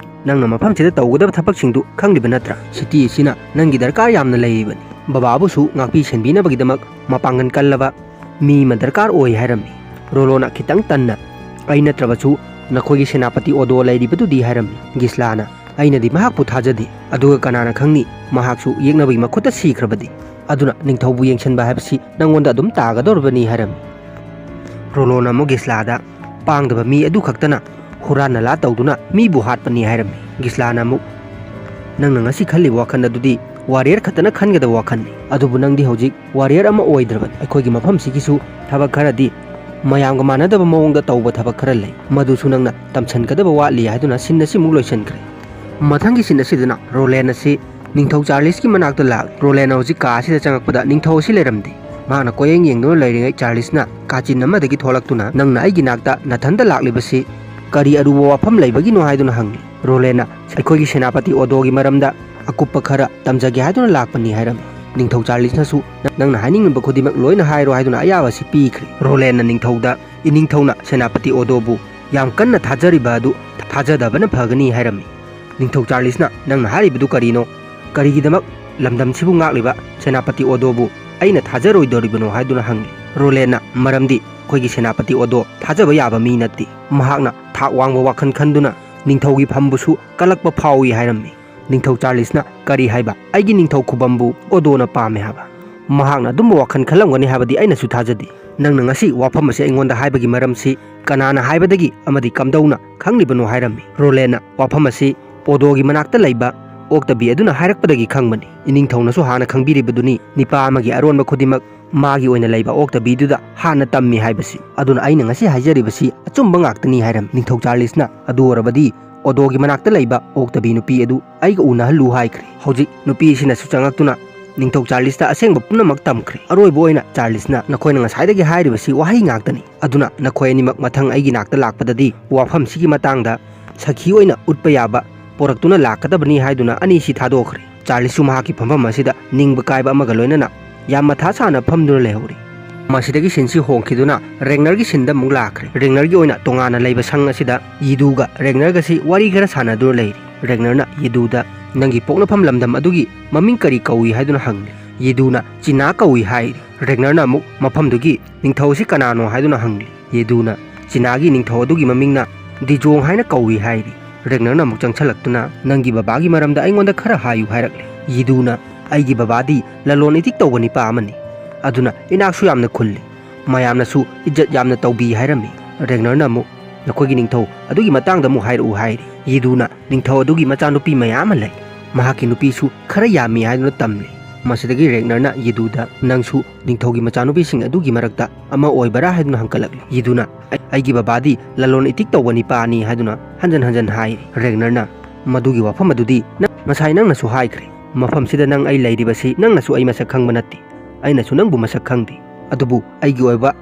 "ꯅꯪꯅ ꯃꯐꯝꯁꯤꯗ ꯇꯧꯒꯗꯕ ꯊꯕꯛꯁꯤꯡꯗꯨ ꯈꯪꯂꯤꯕ ꯅꯠꯇ꯭ꯔꯥ? ꯁꯤꯇꯤ ꯑꯁꯤꯅ ꯅꯪꯒꯤ ꯗꯔꯀꯥꯔ ꯌꯥꯝꯅ ꯂꯩꯔꯤꯕꯅꯤ꯫ ꯕꯕꯥꯕꯨꯁꯨ ꯉꯥꯛꯄꯤ ꯁꯦꯟꯕꯤꯅꯕꯒꯤꯗꯃꯛ ꯃꯄꯥꯡꯒꯜ ꯀꯜꯂꯕ ꯃꯤ ꯑꯃ ꯗꯔꯀꯥꯔ ꯑꯣꯏ" ꯍꯥꯏꯔꯝꯃꯤ꯫ ꯔꯣꯂꯣꯅ ꯈꯤꯇꯪ ꯇꯟꯅ, "ꯑꯩ ꯅꯠꯇ꯭ꯔꯕꯁꯨ ꯅꯈꯣꯏꯒꯤ ꯁꯦꯅꯥꯄꯇꯤ ꯑꯣꯗꯣ ꯂꯩꯔꯤꯕꯗꯨꯗꯤ" ꯍꯥꯏꯔꯝꯃꯤ꯫ ꯒꯤꯁꯂꯥꯅ, "ꯑꯩꯅꯗꯤ ꯃꯍꯥꯛꯄꯨ ꯊꯥꯖꯗꯦ, ꯑꯗꯨꯒ ꯀꯅꯥꯅ ꯈꯪꯅꯤ ꯃꯍꯥꯛꯁꯨ ꯌꯦꯛꯅꯕꯒꯤ ꯃꯈꯨꯠꯇ ꯁꯤꯈ꯭ꯔꯕꯗꯤ? ꯑꯗꯨꯅ ꯅꯤꯡꯊꯧꯕꯨ ꯌꯦꯡꯁꯤꯟꯕ ꯍꯥꯏꯕꯁꯤ ꯅꯪꯉꯣꯟꯗ ꯑꯗꯨꯝ ꯇꯥꯒꯗꯧꯔꯕꯅꯤ" ꯍꯥꯏꯔꯝꯃꯤ꯫ ꯔꯣꯂꯣꯅ ꯑꯃꯨꯛ ꯒꯤꯁꯂꯥꯗ, "ꯄꯥꯡꯗꯕ ꯃꯤ ꯑꯗꯨ ꯈꯛꯇꯅ ꯍꯨꯔꯥꯟ ꯅꯂꯥ ꯇꯧꯗꯨꯅ ꯃꯤꯕꯨ ꯍꯥꯠꯄꯅꯤ" ꯍꯥꯏꯔꯝꯃꯤ꯫ ꯒꯤꯁꯂꯥꯅ ꯑꯃꯨꯛ, "ꯅꯪꯅ ꯉꯁꯤ ꯈꯜꯂꯤꯕ ꯋꯥꯈꯜ ꯑꯗꯨꯗꯤ ꯋꯥꯔꯤꯌꯔ ꯈꯛꯇꯅ ꯈꯟꯒꯗꯕ ꯋꯥꯈꯜꯅꯤ꯫ ꯑꯗꯨꯕꯨ ꯅꯪꯗꯤ ꯍꯧꯖꯤꯛ ꯋꯥꯔꯤꯌꯔ ꯑꯃ ꯑꯣꯏꯗ꯭ꯔꯕꯅꯤ꯫ ꯑꯩꯈꯣꯏꯒꯤ ꯃꯐꯝꯁꯤꯒꯤꯁꯨ ꯊꯕꯛ ꯈꯔꯗꯤ ꯃꯌꯥꯝꯒ ꯃꯥꯟꯅꯗꯕ ꯃꯑꯣꯡꯗ ꯇꯧꯕ ꯊꯕꯛ ꯈꯔ ꯂꯩ꯫ ꯃꯗꯨꯁꯨ ꯅꯪꯅ ꯇꯝꯁꯤꯟꯒꯗꯕ ꯋꯥꯠꯂꯤ" ꯍꯥꯏꯗꯨꯅ ꯁꯤꯟ ꯑꯁꯤꯃꯨꯛ ꯂꯣꯏꯁꯤꯟꯈ꯭ꯔꯦ꯫ ꯃꯊꯪꯒꯤ ꯁꯤꯟ ꯑꯁꯤꯗꯅ ꯔꯣꯂꯦꯟ ꯑꯁꯤ ꯅꯤꯡꯊꯧ ꯆꯥꯔꯂꯤꯁꯀꯤ ꯃꯅꯥꯛꯇ ꯂꯥꯛꯂꯦ꯫ ꯔꯣꯂꯦꯟꯅ ꯍꯧꯖꯤꯛ ꯀꯥ ꯑꯁꯤꯗ ꯆꯪꯉꯛꯄꯗ ꯅꯤꯡꯊꯧ ꯑꯁꯤ ꯂꯩꯔꯝꯗꯦ꯫ ꯃꯍꯥꯛꯅ ꯀꯣꯌꯦꯡ ꯌꯦꯡꯗꯨꯅ ꯂꯩꯔꯤꯉꯩ ꯆꯥꯔꯂꯤꯁꯅ ꯀꯥꯆꯤꯟ ꯑꯃꯗꯒꯤ ꯊꯣꯛꯂꯛꯇꯨꯅ, "ꯅꯪꯅ ꯑꯩꯒꯤ ꯅꯥꯛꯇ ꯅꯊꯟꯇ ꯂꯥꯛꯂꯤꯕꯁꯤ ꯀꯔꯤ ꯑꯔꯨꯕ ꯋꯥꯐꯝ ꯂꯩꯕꯒꯤꯅꯣ?" ꯍꯥꯏꯗꯨꯅ ꯍꯪꯂꯤ꯫ ꯔꯣꯂꯦꯟꯅ, "ꯑꯩꯈꯣꯏꯒꯤ ꯁꯦꯅꯥꯄꯇꯤ ꯑꯣꯗꯣꯒꯤ ꯃꯔꯝꯗ ꯑꯀꯨꯞꯄ ꯈꯔ ꯇꯝꯖꯒꯦ ꯍꯥꯏꯗꯨꯅ ꯂꯥꯛꯄꯅꯤ" ꯍꯥꯏꯔꯝꯃꯤ꯫ ꯅꯤꯡꯊꯧ ꯆꯥꯔꯂꯤꯁꯅꯁꯨ, "ꯅꯪꯅ ꯍꯥꯏꯅꯤꯡꯂꯤꯕ ꯈꯨꯗꯤꯡꯃꯛ ꯂꯣꯏꯅ ꯍꯥꯏꯔꯣ" ꯍꯥꯏꯗꯨꯅ ꯑꯌꯥꯕ ꯑꯁꯤ ꯄꯤꯈ꯭ꯔꯦ꯫ ꯔꯣꯂꯦꯟꯅ ꯅꯤꯡꯊꯧꯗ, "ꯏꯅꯤꯡꯊꯧꯅ ꯁꯦꯅꯥꯄꯇꯤ ꯑꯣꯗꯣꯕꯨ ꯌꯥꯝ ꯀꯟꯅ ꯊꯥꯖꯔꯤꯕ ꯑꯗꯨ ꯊꯥꯖꯗꯕꯅ ꯐꯒꯅꯤ" ꯍꯥꯏꯔꯝꯃꯤ꯫ ꯅꯤꯡꯊꯧ ꯆꯥꯔꯂꯤꯁꯅ, "ꯅꯪꯅ ꯍꯥꯏꯔꯤꯕꯗꯨ ꯀꯔꯤꯅꯣ? ꯀꯔꯤꯒꯤꯗꯃꯛ ꯂꯝꯗꯝꯁꯤꯕꯨ ꯉꯥꯛꯂꯤꯕ ꯁꯦꯅꯥꯄꯇꯤ ꯑꯣꯗꯣꯕꯨ ꯑꯩꯅ ꯊꯥꯖꯔꯣꯏꯗꯧꯔꯤꯕꯅꯣ?" ꯍꯥꯏꯗꯨꯅ ꯍꯪꯂꯤ꯫ ꯔꯣꯂꯦꯟꯅ, "ꯃꯔꯝꯗꯤ ꯑꯩꯈꯣꯏꯒꯤ ꯁꯦꯅꯥꯄꯇꯤ ꯑꯣꯗꯣ ꯊꯥꯖꯕ ꯌꯥꯕ ꯃꯤ ꯅꯠꯇꯦ꯫ ꯃꯍꯥꯛꯅ ꯊꯥꯛ ꯋꯥꯡꯕ ꯋꯥꯈꯜ ꯈꯟꯗꯨꯅ ꯅꯤꯡꯊꯧꯒꯤ ꯐꯝꯕꯨꯁꯨ ꯀꯜꯂꯛꯄ ꯐꯥꯎꯏ" ꯍꯥꯏꯔꯝꯃꯤ꯫ ꯅꯤꯡꯊꯧ ꯆꯥꯔꯂꯤꯁꯅ, "ꯀꯔꯤ ꯍꯥꯏꯕ? ꯑꯩꯒꯤ ꯅꯤꯡꯊꯧ ꯈꯨꯕꯝꯕꯨ ꯑꯣꯗꯣꯅ ꯄꯥꯝꯃꯦ ꯍꯥꯏꯕ? ꯃꯍꯥꯛꯅ ꯑꯗꯨꯝꯕ ꯋꯥꯈꯜ ꯈꯜꯂꯝꯒꯅꯤ ꯍꯥꯏꯕꯗꯤ ꯑꯩꯅꯁꯨ ꯊꯥꯖꯗꯦ꯫ ꯅꯪꯅ ꯉꯁꯤ ꯋꯥꯐꯝ ꯑꯁꯤ ꯑꯩꯉꯣꯟꯗ ꯍꯥꯏꯕꯒꯤ ꯃꯔꯝꯁꯤ ꯀꯅꯥꯅ ꯍꯥꯏꯕꯗꯒꯤ ꯑꯃꯗꯤ ꯀꯝꯗꯧꯅ ꯈꯪꯂꯤꯕꯅꯣ?" ꯍꯥꯏꯔꯝꯃꯤ꯫ ꯔꯣꯂꯦꯟꯅ, "ꯋꯥꯐꯝ ꯑꯁꯤ ꯑꯣꯗꯣꯒꯤ ꯃꯅꯥꯛꯇ ꯂꯩꯕ ꯑꯣꯛꯇꯕꯤ ꯑꯗꯨꯅ ꯍꯥꯏꯔꯛꯄꯗꯒꯤ ꯈꯪꯕꯅꯤ꯫ ꯏꯅꯤꯡꯊꯧꯅꯁꯨ ꯍꯥꯟꯅ ꯈꯪꯕꯤꯔꯤꯕꯗꯨꯅꯤ, ꯅꯤꯄꯥ ꯑꯃꯒꯤ ꯑꯔꯣꯟꯕ ꯈꯨꯗꯤꯡꯃꯛ ꯃꯥꯒꯤ ꯑꯣꯏꯅ ꯂꯩꯕ ꯑꯣꯛꯇꯕꯤꯗꯨꯗ ꯍꯥꯟꯅ ꯇꯝꯃꯤ ꯍꯥꯏꯕꯁꯤ꯫ ꯑꯗꯨꯅ ꯑꯩꯅ ꯉꯁꯤ ꯍꯥꯏꯖꯔꯤꯕꯁꯤ ꯑꯆꯨꯝꯕ ꯉꯥꯛꯇꯅꯤ" ꯍꯥꯏꯔꯝꯃꯤ꯫ ꯅꯤꯡꯊꯧ ꯆꯥꯔꯂꯤꯁꯅ, "ꯑꯗꯨ ꯑꯣꯏꯔꯕꯗꯤ ꯑꯣꯗꯣꯒꯤ ꯃꯅꯥꯛꯇ ꯂꯩꯕ ꯑꯣꯛꯇꯕꯤ ꯅꯨꯄꯤ ꯑꯗꯨ ꯑꯩꯒ ꯎꯅꯍꯜꯂꯨ" ꯍꯥꯏꯈ꯭ꯔꯦ꯫ ꯍꯧꯖꯤꯛ ꯅꯨꯄꯤ ꯑꯁꯤꯅꯁꯨ ꯆꯪꯉꯛꯇꯨꯅ ꯅꯤꯡꯊꯧ ꯆꯥꯔꯂꯤꯁꯇ ꯑꯁꯦꯡꯕ ꯄꯨꯝꯅꯃꯛ ꯇꯝꯈ꯭ꯔꯦ꯫ ꯑꯔꯣꯏꯕ ꯑꯣꯏꯅ ꯆꯥꯔꯂꯤꯁꯅ, "ꯅꯈꯣꯏꯅ ꯉꯁꯥꯏꯗꯒꯤ ꯍꯥꯏꯔꯤꯕꯁꯤ ꯋꯥꯍꯩ ꯉꯥꯛꯇꯅꯤ꯫ ꯑꯗꯨꯅ ꯅꯈꯣꯏ ꯑꯅꯤꯃꯛ ꯃꯊꯪ ꯑꯩꯒꯤ ꯅꯥꯛꯇ ꯂꯥꯛꯄꯗꯗꯤ ꯋꯥꯐꯝꯁꯤꯒꯤ ꯃꯇꯥꯡꯗ ꯁꯈꯤ ꯑꯣꯏꯅ ꯎꯠꯄ ꯌꯥꯕ ꯄꯣꯔꯛꯇꯨꯅ ꯂꯥꯛꯀꯗꯕꯅꯤ" ꯍꯥꯏꯗꯨꯅ ꯑꯅꯤꯁꯤ ꯊꯥꯗꯣꯛꯈ꯭ꯔꯦ꯫ ꯆꯥꯔꯂꯤꯁꯁꯨ ꯃꯍꯥꯛꯀꯤ ꯐꯝꯐꯝ ꯑꯁꯤꯗ ꯅꯤꯡꯕ ꯀꯥꯏꯕ ꯑꯃꯒ ꯂꯣꯏꯅꯅ ꯌꯥꯝ ꯃꯊꯥ ꯁꯥꯅ ꯐꯝꯗꯨꯅ ꯂꯩꯍꯧꯔꯤ꯫ ꯃꯁꯤꯗꯒꯤ ꯁꯤꯟꯁꯤ ꯍꯣꯡꯈꯤꯗꯨꯅ ꯔꯦꯒꯅꯔꯒꯤ ꯁꯤꯟꯗ ꯑꯃꯨꯛ ꯂꯥꯛꯈ꯭ꯔꯦ꯫ ꯔꯦꯒꯅꯔꯒꯤ ꯑꯣꯏꯅ ꯇꯣꯉꯥꯟꯅ ꯂꯩꯕ ꯁꯪ ꯑꯁꯤꯗ ꯌꯤꯗꯨꯒ ꯔꯦꯒꯅꯔꯒꯁꯤ ꯋꯥꯔꯤ ꯈꯔ ꯁꯥꯟꯅꯗꯨꯅ ꯂꯩꯔꯤ꯫ ꯔꯦꯒꯅꯔꯅ ꯌꯤꯗꯨꯗ, "ꯅꯪꯒꯤ ꯄꯣꯛꯅꯐꯝ ꯂꯝꯗꯝ ꯑꯗꯨꯒꯤ ꯃꯃꯤꯡ ꯀꯔꯤ ꯀꯧꯏ?" ꯍꯥꯏꯗꯨꯅ ꯍꯪꯂꯤ꯫ ꯌꯤꯗꯨꯅ, "ꯆꯤꯅꯥ ꯀꯧꯏ" ꯍꯥꯏꯔꯤ꯫ ꯔꯦꯒꯅꯔꯅ ꯑꯃꯨꯛ, "ꯃꯐꯝꯗꯨꯒꯤ ꯅꯤꯡꯊꯧ ꯑꯁꯤ ꯀꯅꯥꯅꯣ?" ꯍꯥꯏꯗꯨꯅ ꯍꯪꯂꯤ꯫ ꯌꯤꯗꯨꯅ, "ꯆꯤꯅꯥꯒꯤ ꯅꯤꯡꯊꯧ ꯑꯗꯨꯒꯤ ꯃꯃꯤꯡꯅ ꯗꯤꯖꯣꯡ ꯍꯥꯏꯅ ꯀꯧꯏ" ꯍꯥꯏꯔꯤ꯫ ꯔꯦꯒꯅꯔꯅ ꯑꯃꯨꯛ ꯆꯪꯁꯜꯂꯛꯇꯨꯅ, "ꯅꯪꯒꯤ ꯕꯕꯥꯒꯤ ꯃꯔꯝꯗ ꯑꯩꯉꯣꯟꯗ ꯈꯔ ꯍꯥꯏꯌꯨ" ꯍꯥꯏꯔꯛꯂꯦ꯫ ꯌꯤꯗꯨꯅ, "ꯑꯩꯒꯤ ꯕꯕꯥꯗꯤ ꯂꯂꯣꯟ ꯏꯇꯤꯛ ꯇꯧꯕ ꯅꯤꯄꯥ ꯑꯃꯅꯤ, ꯑꯗꯨꯅ ꯏꯅꯥꯛꯁꯨ ꯌꯥꯝꯅ ꯈꯨꯜꯂꯤ, ꯃꯌꯥꯝꯅꯁꯨ ꯏꯖꯠ ꯌꯥꯝꯅ ꯇꯧꯕꯤ" ꯍꯥꯏꯔꯝꯃꯤ꯫ ꯔꯦꯒꯅꯔꯅ ꯑꯃꯨꯛ, "ꯅꯈꯣꯏꯒꯤ ꯅꯤꯡꯊꯧ ꯑꯗꯨꯒꯤ ꯃꯇꯥꯡꯗ ꯑꯃꯨꯛ ꯍꯥꯏꯔꯛꯎ" ꯍꯥꯏꯔꯤ꯫ ꯌꯤꯗꯨꯅ, "ꯅꯤꯡꯊꯧ ꯑꯗꯨꯒꯤ ꯃꯆꯥꯅꯨꯄꯤ ꯃꯌꯥꯝ ꯑꯃ ꯂꯩ, ꯃꯍꯥꯛꯀꯤ ꯅꯨꯄꯤꯁꯨ ꯈꯔ ꯌꯥꯝꯃꯤ ꯍꯥꯏꯗꯨꯅ ꯇꯝꯂꯤ꯫ ꯃꯁꯤꯗꯒꯤ ꯔꯦꯒꯅꯔꯅ ꯌꯦꯗꯨꯗ, "ꯅꯪꯁꯨ ꯅꯤꯡꯊꯧꯒꯤ ꯃꯆꯥꯅꯨꯄꯤꯁꯤꯡ ꯑꯗꯨꯒꯤ ꯃꯔꯛꯇ ꯑꯃ ꯑꯣꯏꯕꯔꯥ?" ꯍꯥꯏꯗꯨꯅ ꯍꯪꯒꯠꯂꯛꯂꯤ꯫ ꯌꯦꯗꯨꯅ, "ꯑꯩ-, ꯑꯩꯒꯤ ꯕꯕꯥꯗꯤ ꯂꯂꯣꯟ ꯏꯇꯤꯛ ꯇꯧꯕ ꯅꯤꯄꯥꯅꯤ" ꯍꯥꯏꯗꯨꯅ ꯍꯟꯖꯟ ꯍꯟꯖꯟ ꯍꯥꯏꯔꯤ꯫ ꯔꯦꯒꯅꯔꯅ, "ꯃꯗꯨꯒꯤ ꯋꯥꯐꯝ ꯑꯗꯨꯗꯤ ꯅꯪ, ꯉꯁꯥꯏ ꯅꯪꯅꯁꯨ ꯍꯥꯏꯈ꯭ꯔꯦ꯫ ꯃꯐꯝꯁꯤꯗ ꯅꯪ ꯑꯩ ꯂꯩꯔꯤꯕꯁꯤ ꯅꯪꯅꯁꯨ ꯑꯩ ꯃꯁꯛ ꯈꯪꯕ ꯅꯠꯇꯦ, ꯑꯩꯅꯁꯨ ꯅꯪꯕꯨ ꯃꯁꯛ ꯈꯪꯗꯦ꯫ ꯑꯗꯨꯕꯨ ꯑꯩꯒꯤ ꯑꯣꯏꯕ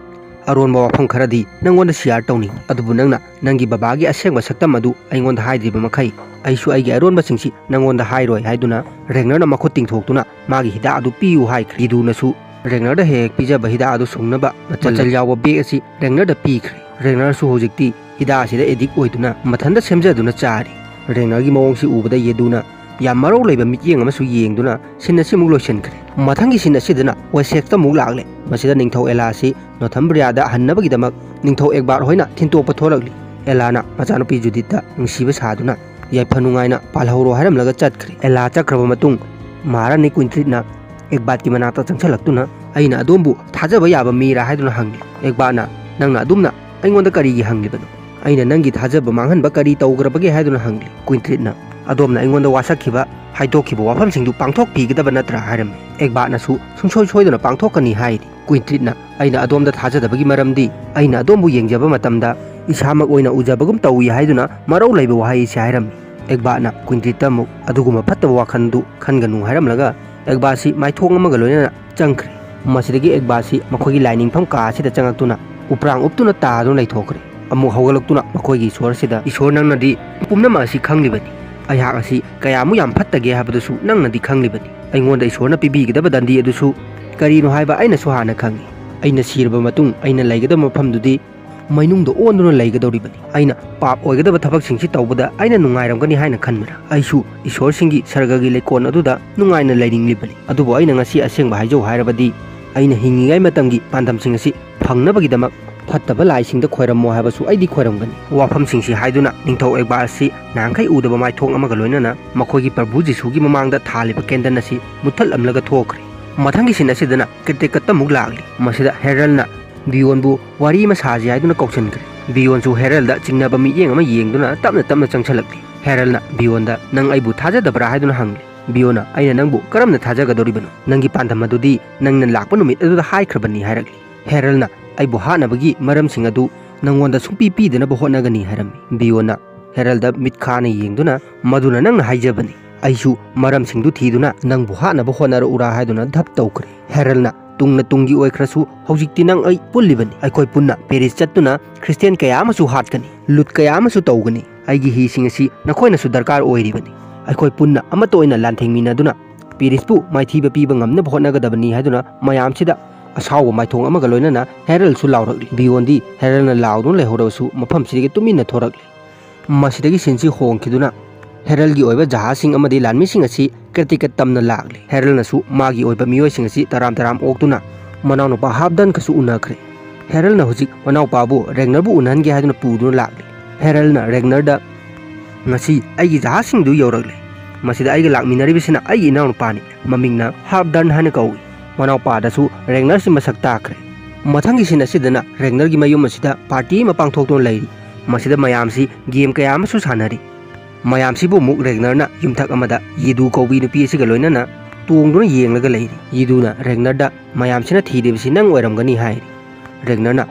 ꯑꯔꯣꯟꯕ ꯋꯥꯐꯝ ꯈꯔꯗꯤ ꯅꯪꯉꯣꯟꯗ ꯁꯤꯌꯥꯔ ꯇꯧꯅꯤꯡꯏ꯫ ꯑꯗꯨꯕꯨ ꯅꯪꯅ ꯅꯪꯒꯤ ꯕꯕꯥꯒꯤ ꯑꯁꯦꯡꯕ ꯁꯛꯇꯝ ꯑꯗꯨ ꯑꯩꯉꯣꯟꯗ ꯍꯥꯏꯗ꯭ꯔꯤꯕ ꯃꯈꯩ, ꯑꯩꯁꯨ ꯑꯩꯒꯤ ꯑꯔꯣꯟꯕꯁꯤꯡꯁꯤ ꯅꯪꯉꯣꯟꯗ ꯍꯥꯏꯔꯣꯏ" ꯍꯥꯏꯗꯨꯅ ꯔꯦꯒꯅꯔꯅ ꯃꯈꯨꯠ ꯇꯤꯡꯊꯣꯛꯇꯨꯅ ꯃꯥꯒꯤ ꯍꯤꯗꯥꯛ ꯑꯗꯨ ꯄꯤꯌꯨ ꯍꯥꯏꯈ꯭ꯔꯦ꯫ ꯌꯦꯗꯨꯅꯁꯨ ꯔꯦꯒꯅꯔꯗ ꯍꯦꯛ ꯍꯦꯛ ꯄꯤꯖꯕ ꯍꯤꯗꯥꯛ ꯑꯗꯨ ꯁꯨꯡꯅꯕ ꯃꯆꯜ ꯌꯥꯎꯕ ꯕꯦꯒ ꯑꯁꯤ ꯔꯦꯒꯅꯔꯗ ꯄꯤꯈ꯭ꯔꯦ꯫ ꯔꯦꯒꯅꯔꯁꯨ ꯍꯧꯖꯤꯛꯇꯤ ꯍꯤꯗꯥꯛ ꯑꯁꯤꯗ ꯑꯦꯗꯤꯛ ꯑꯣꯏꯗꯨꯅ ꯃꯊꯟꯇ ꯁꯦꯝꯖꯗꯨꯅ ꯆꯥꯔꯤ꯫ ꯔꯦꯒꯅꯔꯒꯤ ꯃꯑꯣꯡꯁꯤ ꯎꯕꯗ ꯌꯦꯗꯨꯅ ꯌꯥꯝ ꯃꯔꯧ ꯂꯩꯕ ꯃꯤꯠꯌꯦꯡ ꯑꯃꯁꯨ ꯌꯦꯡꯗꯨꯅ ꯁꯤꯟ ꯑꯁꯤꯃꯨꯛ ꯂꯣꯏꯁꯤꯟꯈ꯭ꯔꯦ꯫ ꯃꯊꯪꯒꯤ ꯁꯤꯟ ꯑꯁꯤꯗꯅ ꯋꯦꯁꯦꯛꯁꯇ ꯑꯃꯨꯛ ꯂꯥꯛꯂꯦ꯫ ꯃꯁꯤꯗ ꯅꯤꯡꯊꯧ ꯑꯦꯂꯥ ꯑꯁꯤ ꯅꯣꯊꯝꯕ꯭ꯔꯤꯌꯥꯗ ꯍꯟꯅꯕꯒꯤꯗꯃꯛ ꯅꯤꯡꯊꯧ ꯑꯦꯛꯕꯥꯔꯠ ꯍꯣꯏꯅ ꯊꯤꯟꯇꯣꯛꯄ ꯊꯣꯛꯂꯛꯂꯤ꯫ ꯑꯦꯂꯥꯅ ꯃꯆꯥꯅꯨꯄꯤ ꯖꯨꯗꯤꯠꯇ ꯅꯨꯡꯁꯤꯕ ꯁꯥꯗꯨꯅ ꯌꯥꯏꯐ ꯅꯨꯡꯉꯥꯏꯅ ꯄꯥꯜꯍꯧꯔꯣ ꯍꯥꯏꯔꯝꯂꯒ ꯆꯠꯈ꯭ꯔꯦ꯫ ꯑꯦꯂꯥ ꯆꯠꯈ꯭ꯔꯕ ꯃꯇꯨꯡ ꯃꯍꯥꯔꯥꯅꯤ ꯀ꯭ꯋꯤꯟꯇ꯭ꯔꯤꯠꯅ ꯑꯦꯛꯕꯥꯠꯀꯤ ꯃꯅꯥꯛꯇ ꯆꯪꯁꯤꯜꯂꯛꯇꯨꯅ, "ꯑꯩꯅ ꯑꯗꯣꯝꯕꯨ ꯊꯥꯖꯕ ꯌꯥꯕ ꯃꯤꯔꯥ?" ꯍꯥꯏꯗꯨꯅ ꯍꯪꯂꯤ꯫ ꯑꯦꯛꯕꯥꯠꯅ, "ꯅꯪꯅ ꯑꯗꯨꯝꯅ ꯑꯩꯉꯣꯟꯗ ꯀꯔꯤꯒꯤ ꯍꯪꯂꯤꯕꯅꯣ? ꯑꯩꯅ ꯅꯪꯒꯤ ꯊꯥꯖꯕ ꯃꯥꯡꯍꯟꯕ ꯀꯔꯤ ꯇꯧꯈ꯭ꯔꯕꯒꯦ?" ꯍꯥꯏꯗꯨꯅ ꯍꯪꯂꯤ꯫ ꯀ꯭ꯋꯤꯟꯇ꯭ꯔꯤꯠꯅ, "ꯑꯗꯣꯝꯅ ꯑꯩꯉꯣꯟꯗ ꯋꯥꯁꯛꯈꯤꯕ, ꯍꯥꯏꯗꯣꯛꯈꯤꯕ ꯋꯥꯐꯝꯁꯤꯡꯗꯨ ꯄꯥꯡꯊꯣꯛꯄꯤꯒꯗꯕ ꯅꯠꯇ꯭ꯔꯥ?" ꯍꯥꯏꯔꯝꯃꯤ꯫ ꯑꯦꯛꯕꯥꯠꯅꯁꯨ, "ꯁꯨꯡꯁꯣꯏ ꯁꯣꯏꯗꯅ ꯄꯥꯡꯊꯣꯛꯀꯅꯤ" ꯍꯥꯏꯔꯤ꯫ ꯀ꯭ꯋꯤꯟꯇ꯭ꯔꯤꯠꯅ, "ꯑꯩꯅ ꯑꯗꯣꯝꯗ ꯊꯥꯖꯗꯕꯒꯤ ꯃꯔꯝꯗꯤ ꯑꯩꯅ ꯑꯗꯣꯝꯕꯨ ꯌꯦꯡꯖꯕ ꯃꯇꯝꯗ ꯏꯁꯥꯃꯛ ꯑꯣꯏꯅ ꯎꯖꯕꯒꯨꯝ ꯇꯧꯏ" ꯍꯥꯏꯗꯨꯅ ꯃꯔꯧ ꯂꯩꯕ ꯋꯥꯍꯩ ꯑꯁꯤ ꯍꯥꯏꯔꯝꯃꯤ꯫ ꯑꯦꯛꯕꯥꯠꯅ ꯀ꯭ꯋꯤꯟꯇ꯭ꯔꯤꯠꯇ ꯑꯃꯨꯛ ꯑꯗꯨꯒꯨꯝꯕ ꯐꯠꯇꯕ ꯋꯥꯈꯜꯗꯨ ꯈꯟꯒꯅꯨ ꯍꯥꯏꯔꯝꯂꯒ ꯑꯦꯛꯕꯥꯠꯁꯤ ꯃꯥꯏꯊꯣꯡ ꯑꯃꯒ ꯂꯣꯏꯅꯅ ꯆꯪꯈ꯭ꯔꯦ꯫ ꯃꯁꯤꯗꯒꯤ ꯑꯦꯛꯕꯥꯠꯁꯤ ꯃꯈꯣꯏꯒꯤ ꯂꯥꯏꯅꯤꯡꯐꯝ ꯀꯥ ꯑꯁꯤꯗ ꯆꯪꯉꯛꯇꯨꯅ ꯎꯄ꯭ꯔꯥꯡ ꯎꯞꯇꯨꯅ ꯇꯥꯗꯨꯅ ꯂꯩꯊꯣꯛꯈ꯭ꯔꯦ꯫ ꯑꯃꯨꯛ ꯍꯧꯒꯠꯂꯛꯇꯨꯅ ꯃꯈꯣꯏꯒꯤ ꯏꯁꯣꯔꯁꯤꯗ, "ꯏꯁꯣꯔ, ꯅꯪꯅꯗꯤ ꯄꯨꯝꯅꯃꯛ ꯑꯁꯤ ꯈꯪꯂꯤꯕꯅꯤ꯫ ꯑꯩꯍꯥꯛ ꯑꯁꯤ ꯀꯌꯥꯃꯨꯛ ꯌꯥꯝ ꯐꯠꯇꯒꯦ ꯍꯥꯏꯕꯗꯨꯁꯨ ꯅꯪꯅꯗꯤ ꯈꯪꯂꯤꯕꯅꯤ꯫ ꯑꯩꯉꯣꯟꯗ ꯏꯁꯣꯔꯅ ꯄꯤꯕꯤꯒꯗꯕ ꯗꯟꯗꯤ ꯑꯗꯨꯁꯨ ꯀꯔꯤꯅꯣ ꯍꯥꯏꯕ ꯑꯩꯅꯁꯨ ꯍꯥꯟꯅ ꯈꯪꯏ꯫ ꯑꯩꯅ ꯁꯤꯔꯕ ꯃꯇꯨꯡ ꯑꯩꯅ ꯂꯩꯒꯗꯕ ꯃꯐꯝꯗꯨꯗꯤ ꯃꯩꯅꯨꯡꯗ ꯑꯣꯟꯗꯨꯅ ꯂꯩꯒꯗꯧꯔꯤꯕꯅꯤ꯫ ꯑꯩꯅ ꯄꯥꯞ ꯑꯣꯏꯒꯗꯕ ꯊꯕꯛꯁꯤꯡꯁꯤ ꯇꯧꯕꯗ ꯑꯩꯅ ꯅꯨꯡꯉꯥꯏꯔꯝꯒꯅꯤ ꯍꯥꯏꯅ ꯈꯟꯕ꯭ꯔꯥ? ꯑꯩꯁꯨ ꯏꯁꯣꯔꯁꯤꯡꯒꯤ ꯁꯔꯒꯒꯤ ꯂꯩꯀꯣꯜ ꯑꯗꯨꯗ ꯅꯨꯡꯉꯥꯏꯅ ꯂꯩꯅꯤꯡꯂꯤꯕꯅꯤ꯫ ꯑꯗꯨꯕꯨ ꯑꯩꯅ ꯉꯁꯤ ꯑꯁꯦꯡꯕ ꯍꯥꯏꯖꯧ ꯍꯥꯏꯔꯕꯗꯤ, ꯑꯩꯅ ꯍꯤꯡꯉꯤꯉꯩ ꯃꯇꯝꯒꯤ ꯄꯥꯟꯗꯝꯁꯤꯡ ꯑꯁꯤ ꯐꯪꯅꯕꯒꯤꯗꯃꯛ ꯐꯠꯇꯕ ꯂꯥꯏꯁꯤꯡꯗ ꯈꯣꯏꯔꯝꯃꯣ ꯍꯥꯏꯕꯁꯨ ꯑꯩꯗꯤ ꯈꯣꯏꯔꯝꯒꯅꯤ"꯫ ꯋꯥꯐꯝꯁꯤꯡꯁꯤ ꯍꯥꯏꯗꯨꯅ ꯅꯤꯡꯊꯧ ꯑꯦꯛꯕꯥꯔ ꯑꯁꯤ ꯅꯍꯥꯟꯈꯩ ꯎꯗꯕ ꯃꯥꯏꯊꯣꯡ ꯑꯃꯒ ꯂꯣꯏꯅꯅ ꯃꯈꯣꯏꯒꯤ ꯄ꯭ꯔꯚꯨ ꯖꯤꯁꯨꯒꯤ ꯃꯃꯥꯡꯗ ꯊꯥꯜꯂꯤꯕ ꯀꯦꯟꯗꯜ ꯑꯁꯤ ꯃꯨꯠꯊꯠꯂꯝꯂꯒ ꯊꯣꯛꯈ꯭ꯔꯦ꯫ ꯃꯊꯪꯒꯤ ꯁꯤꯟ ꯑꯁꯤꯗꯅ ꯀ꯭ꯔꯤꯇꯤꯛꯀꯠꯇ ꯑꯃꯨꯛ ꯂꯥꯛꯂꯤ꯫ ꯃꯁꯤꯗ ꯍꯦꯔꯜꯅ ꯕꯤꯌꯣꯟꯕꯨ ꯋꯥꯔꯤ ꯑꯃ ꯁꯥꯁꯤ ꯍꯥꯏꯗꯨꯅ ꯀꯧꯁꯤꯟꯈ꯭ꯔꯦ꯫ ꯕꯤꯌꯣꯟꯁꯨ ꯍꯦꯔꯜꯗ ꯆꯤꯡꯅꯕ ꯃꯤꯠꯌꯦꯡ ꯑꯃ ꯌꯦꯡꯗꯨꯅ ꯇꯞꯅ ꯇꯞꯅ ꯆꯪꯁꯤꯜꯂꯛꯂꯤ꯫ ꯍꯦꯔꯜꯅ ꯕꯤꯌꯣꯟꯗ, "ꯅꯪ ꯑꯩꯕꯨ ꯊꯥꯖꯗꯕ꯭ꯔꯥ?" ꯍꯥꯏꯗꯨꯅ ꯍꯪꯂꯤ꯫ ꯕꯤꯌꯣꯟꯅ, "ꯑꯩꯅ ꯅꯪꯕꯨ ꯀꯔꯝꯅ ꯊꯥꯖꯒꯗꯧꯔꯤꯕꯅꯣ? ꯅꯪꯒꯤ ꯄꯥꯟꯗꯝ ꯑꯗꯨꯗꯤ ꯅꯪꯅ ꯂꯥꯛꯄ ꯅꯨꯃꯤꯠ ꯑꯗꯨꯗ ꯍꯥꯏꯈ꯭ꯔꯕꯅꯤ" ꯍꯥꯏꯔꯛꯂꯤ꯫ ꯍꯦꯔꯜꯅ, "ꯑꯩꯕꯨ ꯍꯥꯠꯅꯕꯒꯤ ꯃꯔꯝꯁꯤꯡ ꯑꯗꯨ ꯅꯪꯉꯣꯟꯗ ꯁꯨꯡꯄꯤ ꯄꯤꯗꯅꯕ ꯍꯣꯠꯅꯒꯅꯤ" ꯍꯥꯏꯔꯝꯃꯤ꯫ ꯕꯤꯌꯣꯟꯅ ꯍꯦꯔꯜꯗ ꯃꯤꯠꯈꯥꯅ ꯌꯦꯡꯗꯨꯅ, "ꯃꯗꯨꯅ ꯅꯪꯅ ꯍꯥꯏꯖꯕꯅꯤ꯫ ꯑꯩꯁꯨ ꯃꯔꯝꯁꯤꯡꯗꯨ ꯊꯤꯗꯨꯅ ꯅꯪꯕꯨ ꯍꯥꯠꯅꯕ ꯍꯣꯠꯅꯔꯛꯎꯔꯥ" ꯍꯥꯏꯗꯨꯅ ꯙꯞ ꯇꯧꯈ꯭ꯔꯦ꯫ ꯍꯦꯔꯜꯅ, "ꯇꯨꯡꯅ ꯇꯨꯡꯒꯤ ꯑꯣꯏꯈ꯭ꯔꯁꯨ, ꯍꯧꯖꯤꯛꯇꯤ ꯅꯪ ꯑꯩ ꯄꯨꯜꯂꯤꯕꯅꯤ꯫ ꯑꯩꯈꯣꯏ ꯄꯨꯟꯅ ꯄꯦꯔꯤꯁ ꯆꯠꯇꯨꯅ ꯈ꯭ꯔꯤꯁꯇꯤꯌꯥꯟ ꯀꯌꯥ ꯑꯃꯁꯨ ꯍꯥꯠꯀꯅꯤ, ꯂꯨꯠ ꯀꯌꯥ ꯑꯃꯁꯨ ꯇꯧꯒꯅꯤ꯫ ꯑꯩꯒꯤ ꯍꯤꯁꯤꯡ ꯑꯁꯤ ꯅꯈꯣꯏꯅꯁꯨ ꯗꯔꯀꯥꯔ ꯑꯣꯏꯔꯤꯕꯅꯤ꯫ ꯑꯩꯈꯣꯏ ꯄꯨꯟꯅ ꯑꯃꯠꯇ ꯑꯣꯏꯅ ꯂꯥꯟꯊꯦꯡꯃꯤꯟꯅꯗꯨꯅ ꯄꯦꯔꯤꯁꯄꯨ ꯃꯥꯏꯊꯤꯕ ꯄꯤꯕ ꯉꯝꯅꯕ ꯍꯣꯠꯅꯒꯗꯕꯅꯤ" ꯍꯥꯏꯗꯨꯅ ꯃꯌꯥꯝꯁꯤꯗ ꯑꯁꯥꯎꯕ ꯃꯥꯏꯊꯣꯡ ꯑꯃꯒ ꯂꯣꯏꯅꯅ ꯍꯦꯔꯜꯁꯨ ꯂꯥꯎꯔꯛꯂꯤ꯫ ꯕꯤꯌꯣꯟꯗꯤ ꯍꯦꯔꯜꯅ ꯂꯥꯎꯗꯨꯅ ꯂꯩꯍꯧꯔꯕꯁꯨ ꯃꯐꯝꯁꯤꯗꯒꯤ ꯇꯨꯃꯤꯟꯅ ꯊꯣꯔꯛꯂꯤ꯫ ꯃꯁꯤꯗꯒꯤ ꯁꯤꯟꯁꯤ ꯍꯣꯡꯈꯤꯗꯨꯅ ꯍꯦꯔꯜꯒꯤ ꯑꯣꯏꯕ ꯖꯍꯥꯖꯁꯤꯡ ꯑꯃꯗꯤ ꯂꯥꯟꯃꯤꯁꯤꯡ ꯑꯁꯤ ꯀ꯭ꯔꯤꯇꯤꯀꯠ ꯇꯝꯅ ꯂꯥꯛꯂꯤ꯫ ꯍꯦꯔꯜꯅꯁꯨ ꯃꯥꯒꯤ ꯑꯣꯏꯕ ꯃꯤꯑꯣꯏꯁꯤꯡ ꯑꯁꯤ ꯇꯔꯥꯝ ꯇꯔꯥꯝ ꯑꯣꯛꯇꯨꯅ ꯃꯅꯥꯎꯅꯨꯄꯥ ꯍꯥꯞꯗꯟꯒꯁꯨ ꯎꯅꯈ꯭ꯔꯦ꯫ ꯍꯦꯔꯜꯅ ꯍꯧꯖꯤꯛ ꯃꯅꯥꯎꯄꯥꯕꯨ ꯔꯦꯒꯅꯔꯕꯨ ꯎꯅꯍꯟꯒꯦ ꯍꯥꯏꯗꯨꯅ ꯄꯨꯗꯨꯅ ꯂꯥꯛꯂꯤ꯫ ꯍꯦꯔꯜꯅ ꯔꯦꯒꯅꯔꯗ, "ꯉꯁꯤ ꯑꯩꯒꯤ ꯖꯍꯥꯖꯁꯤꯡꯗꯨ ꯌꯧꯔꯛꯂꯦ꯫ ꯃꯁꯤꯗ ꯑꯩꯒ ꯂꯥꯛꯃꯤꯟꯅꯔꯤꯕꯁꯤꯅ ꯑꯩꯒꯤ ꯏꯅꯥꯎꯅꯨꯄꯥꯅꯤ꯫ ꯃꯃꯤꯡꯅ ꯍꯥꯞꯗꯟ ꯍꯥꯏꯅ ꯀꯧꯏ꯫" ꯃꯅꯥꯎꯄꯥꯗꯁꯨ ꯔꯦꯒꯅꯔꯁꯤ ꯃꯁꯛ ꯇꯥꯛꯈ꯭ꯔꯦ꯫ ꯃꯊꯪꯒꯤ ꯁꯤꯟ ꯑꯁꯤꯗꯅ ꯔꯦꯒꯅꯔꯒꯤ ꯃꯌꯨꯝ ꯑꯁꯤꯗ ꯄꯥꯔꯇꯤ ꯑꯃ ꯄꯥꯡꯊꯣꯛꯇꯨꯅ ꯂꯩꯔꯤ꯫ ꯃꯁꯤꯗ ꯃꯌꯥꯝꯁꯤ ꯒꯦꯝ ꯀꯌꯥ ꯑꯃꯁꯨ ꯁꯥꯟꯅꯔꯤ꯫ ꯃꯌꯥꯝꯁꯤꯕꯨ ꯑꯃꯨꯛ ꯔꯦꯒꯅꯔꯅ ꯌꯨꯝꯊꯛ ꯑꯃꯗ ꯌꯦꯗꯨ ꯀꯧꯕꯤ ꯅꯨꯄꯤ ꯑꯁꯤꯒ ꯂꯣꯏꯅꯅ ꯇꯣꯡꯗꯨꯅ ꯌꯦꯡꯂꯒ ꯂꯩꯔꯤ꯫ ꯌꯦꯗꯨꯅ ꯔꯦꯒꯅꯔꯗ, "ꯃꯌꯥꯝꯁꯤꯅ ꯊꯤꯔꯤꯕꯁꯤ ꯅꯪ ꯑꯣꯏꯔꯝꯒꯅꯤ" ꯍꯥꯏꯔꯤ꯫ ꯔꯦꯒꯅꯔꯅ,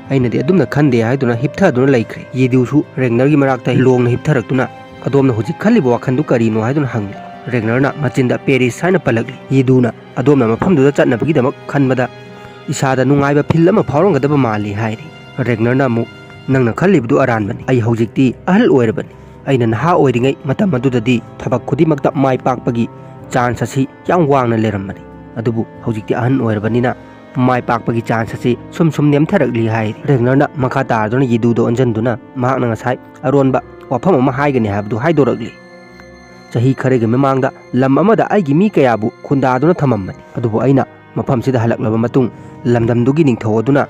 "ꯑꯩꯅꯗꯤ ꯑꯗꯨꯝꯅ ꯈꯟꯗꯦ" ꯍꯥꯏꯗꯨꯅ ꯍꯤꯞꯊꯗꯨꯅ ꯂꯩꯈ꯭ꯔꯦ꯫ ꯌꯦꯗꯨꯁꯨ ꯔꯦꯒꯅꯔꯒꯤ ꯃꯅꯥꯛꯇ ꯂꯣꯡꯅ ꯍꯤꯞꯊꯔꯛꯇꯨꯅ, "ꯑꯗꯣꯝꯅ ꯍꯧꯖꯤꯛ ꯈꯜꯂꯤꯕ ꯋꯥꯈꯜꯗꯨ ꯀꯔꯤꯅꯣ?" ꯍꯥꯏꯗꯨꯅ ꯍꯪꯂꯤ꯫ ꯔꯦꯒꯅꯔꯅ ꯃꯆꯤꯟꯗ "ꯄꯦꯔꯤꯁ" ꯍꯥꯏꯅ ꯄꯜꯂꯛꯂꯤ꯫ ꯌꯦꯗꯨꯅ, "ꯑꯗꯣꯝꯅ ꯃꯐꯝꯗꯨꯗ ꯆꯠꯅꯕꯒꯤꯗꯃꯛ ꯈꯟꯕꯗ ꯏꯁꯥꯗ ꯅꯨꯡꯉꯥꯏꯕ ꯐꯤꯜ ꯑꯃ ꯐꯥꯎꯔꯝꯒꯗꯕ ꯃꯥꯜꯂꯤ" ꯍꯥꯏꯔꯤ꯫ ꯔꯦꯒꯅꯔꯅ ꯑꯃꯨꯛ, "ꯅꯪꯅ ꯈꯜꯂꯤꯕꯗꯨ ꯑꯔꯥꯟꯕꯅꯤ꯫ ꯑꯩ ꯍꯧꯖꯤꯛꯇꯤ ꯑꯍꯜ ꯑꯣꯏꯔꯕꯅꯤ꯫ ꯑꯩꯅ ꯅꯍꯥ ꯑꯣꯏꯔꯤꯉꯩ ꯃꯇꯝ ꯑꯗꯨꯗꯗꯤ ꯊꯕꯛ ꯈꯨꯗꯤꯡꯃꯛꯇ ꯃꯥꯏ ꯄꯥꯛꯄꯒꯤ ꯆꯥꯟꯁ ꯑꯁꯤ ꯌꯥꯝ ꯋꯥꯡꯅ ꯂꯩꯔꯝꯕꯅꯤ꯫ ꯑꯗꯨꯕꯨ ꯍꯧꯖꯤꯛꯇꯤ ꯑꯍꯟ ꯑꯣꯏꯔꯕꯅꯤꯅ ꯃꯥꯏ ꯄꯥꯛꯄꯒꯤ ꯆꯥꯟꯁ ꯑꯁꯤ ꯁꯨꯝ ꯁꯨꯝ ꯅꯦꯝꯊꯔꯛꯂꯤ" ꯍꯥꯏꯔꯤ꯫ ꯔꯦꯒꯅꯔꯅ ꯃꯈꯥ ꯇꯥꯔꯗꯨꯅ ꯌꯦꯗꯨꯗ ꯑꯣꯟꯁꯤꯟꯗꯨꯅ ꯃꯍꯥꯛꯅ ꯉꯁꯥꯏ ꯑꯔꯣꯟꯕ ꯋꯥꯐꯝ ꯑꯃ ꯍꯥꯏꯒꯅꯤ ꯍꯥꯏꯕꯗꯨ ꯍꯥꯏꯗꯣꯔꯛꯂꯤ꯫ "ꯆꯍꯤ ꯈꯔꯒꯤ ꯃꯃꯥꯡꯗ ꯂꯝ ꯑꯃꯗ ꯑꯩꯒꯤ ꯃꯤ ꯀꯌꯥꯕꯨ ꯈꯨꯟꯗꯥꯗꯨꯅ ꯊꯝꯃꯝꯕꯅꯤ꯫ ꯑꯗꯨꯕꯨ ꯑꯩꯅ ꯃꯐꯝꯁꯤꯗ ꯍꯜꯂꯛꯂꯕ ꯃꯇꯨꯡ, ꯂꯝꯗꯝꯗꯨꯒꯤ ꯅꯤꯡꯊꯧ ꯑꯗꯨꯅ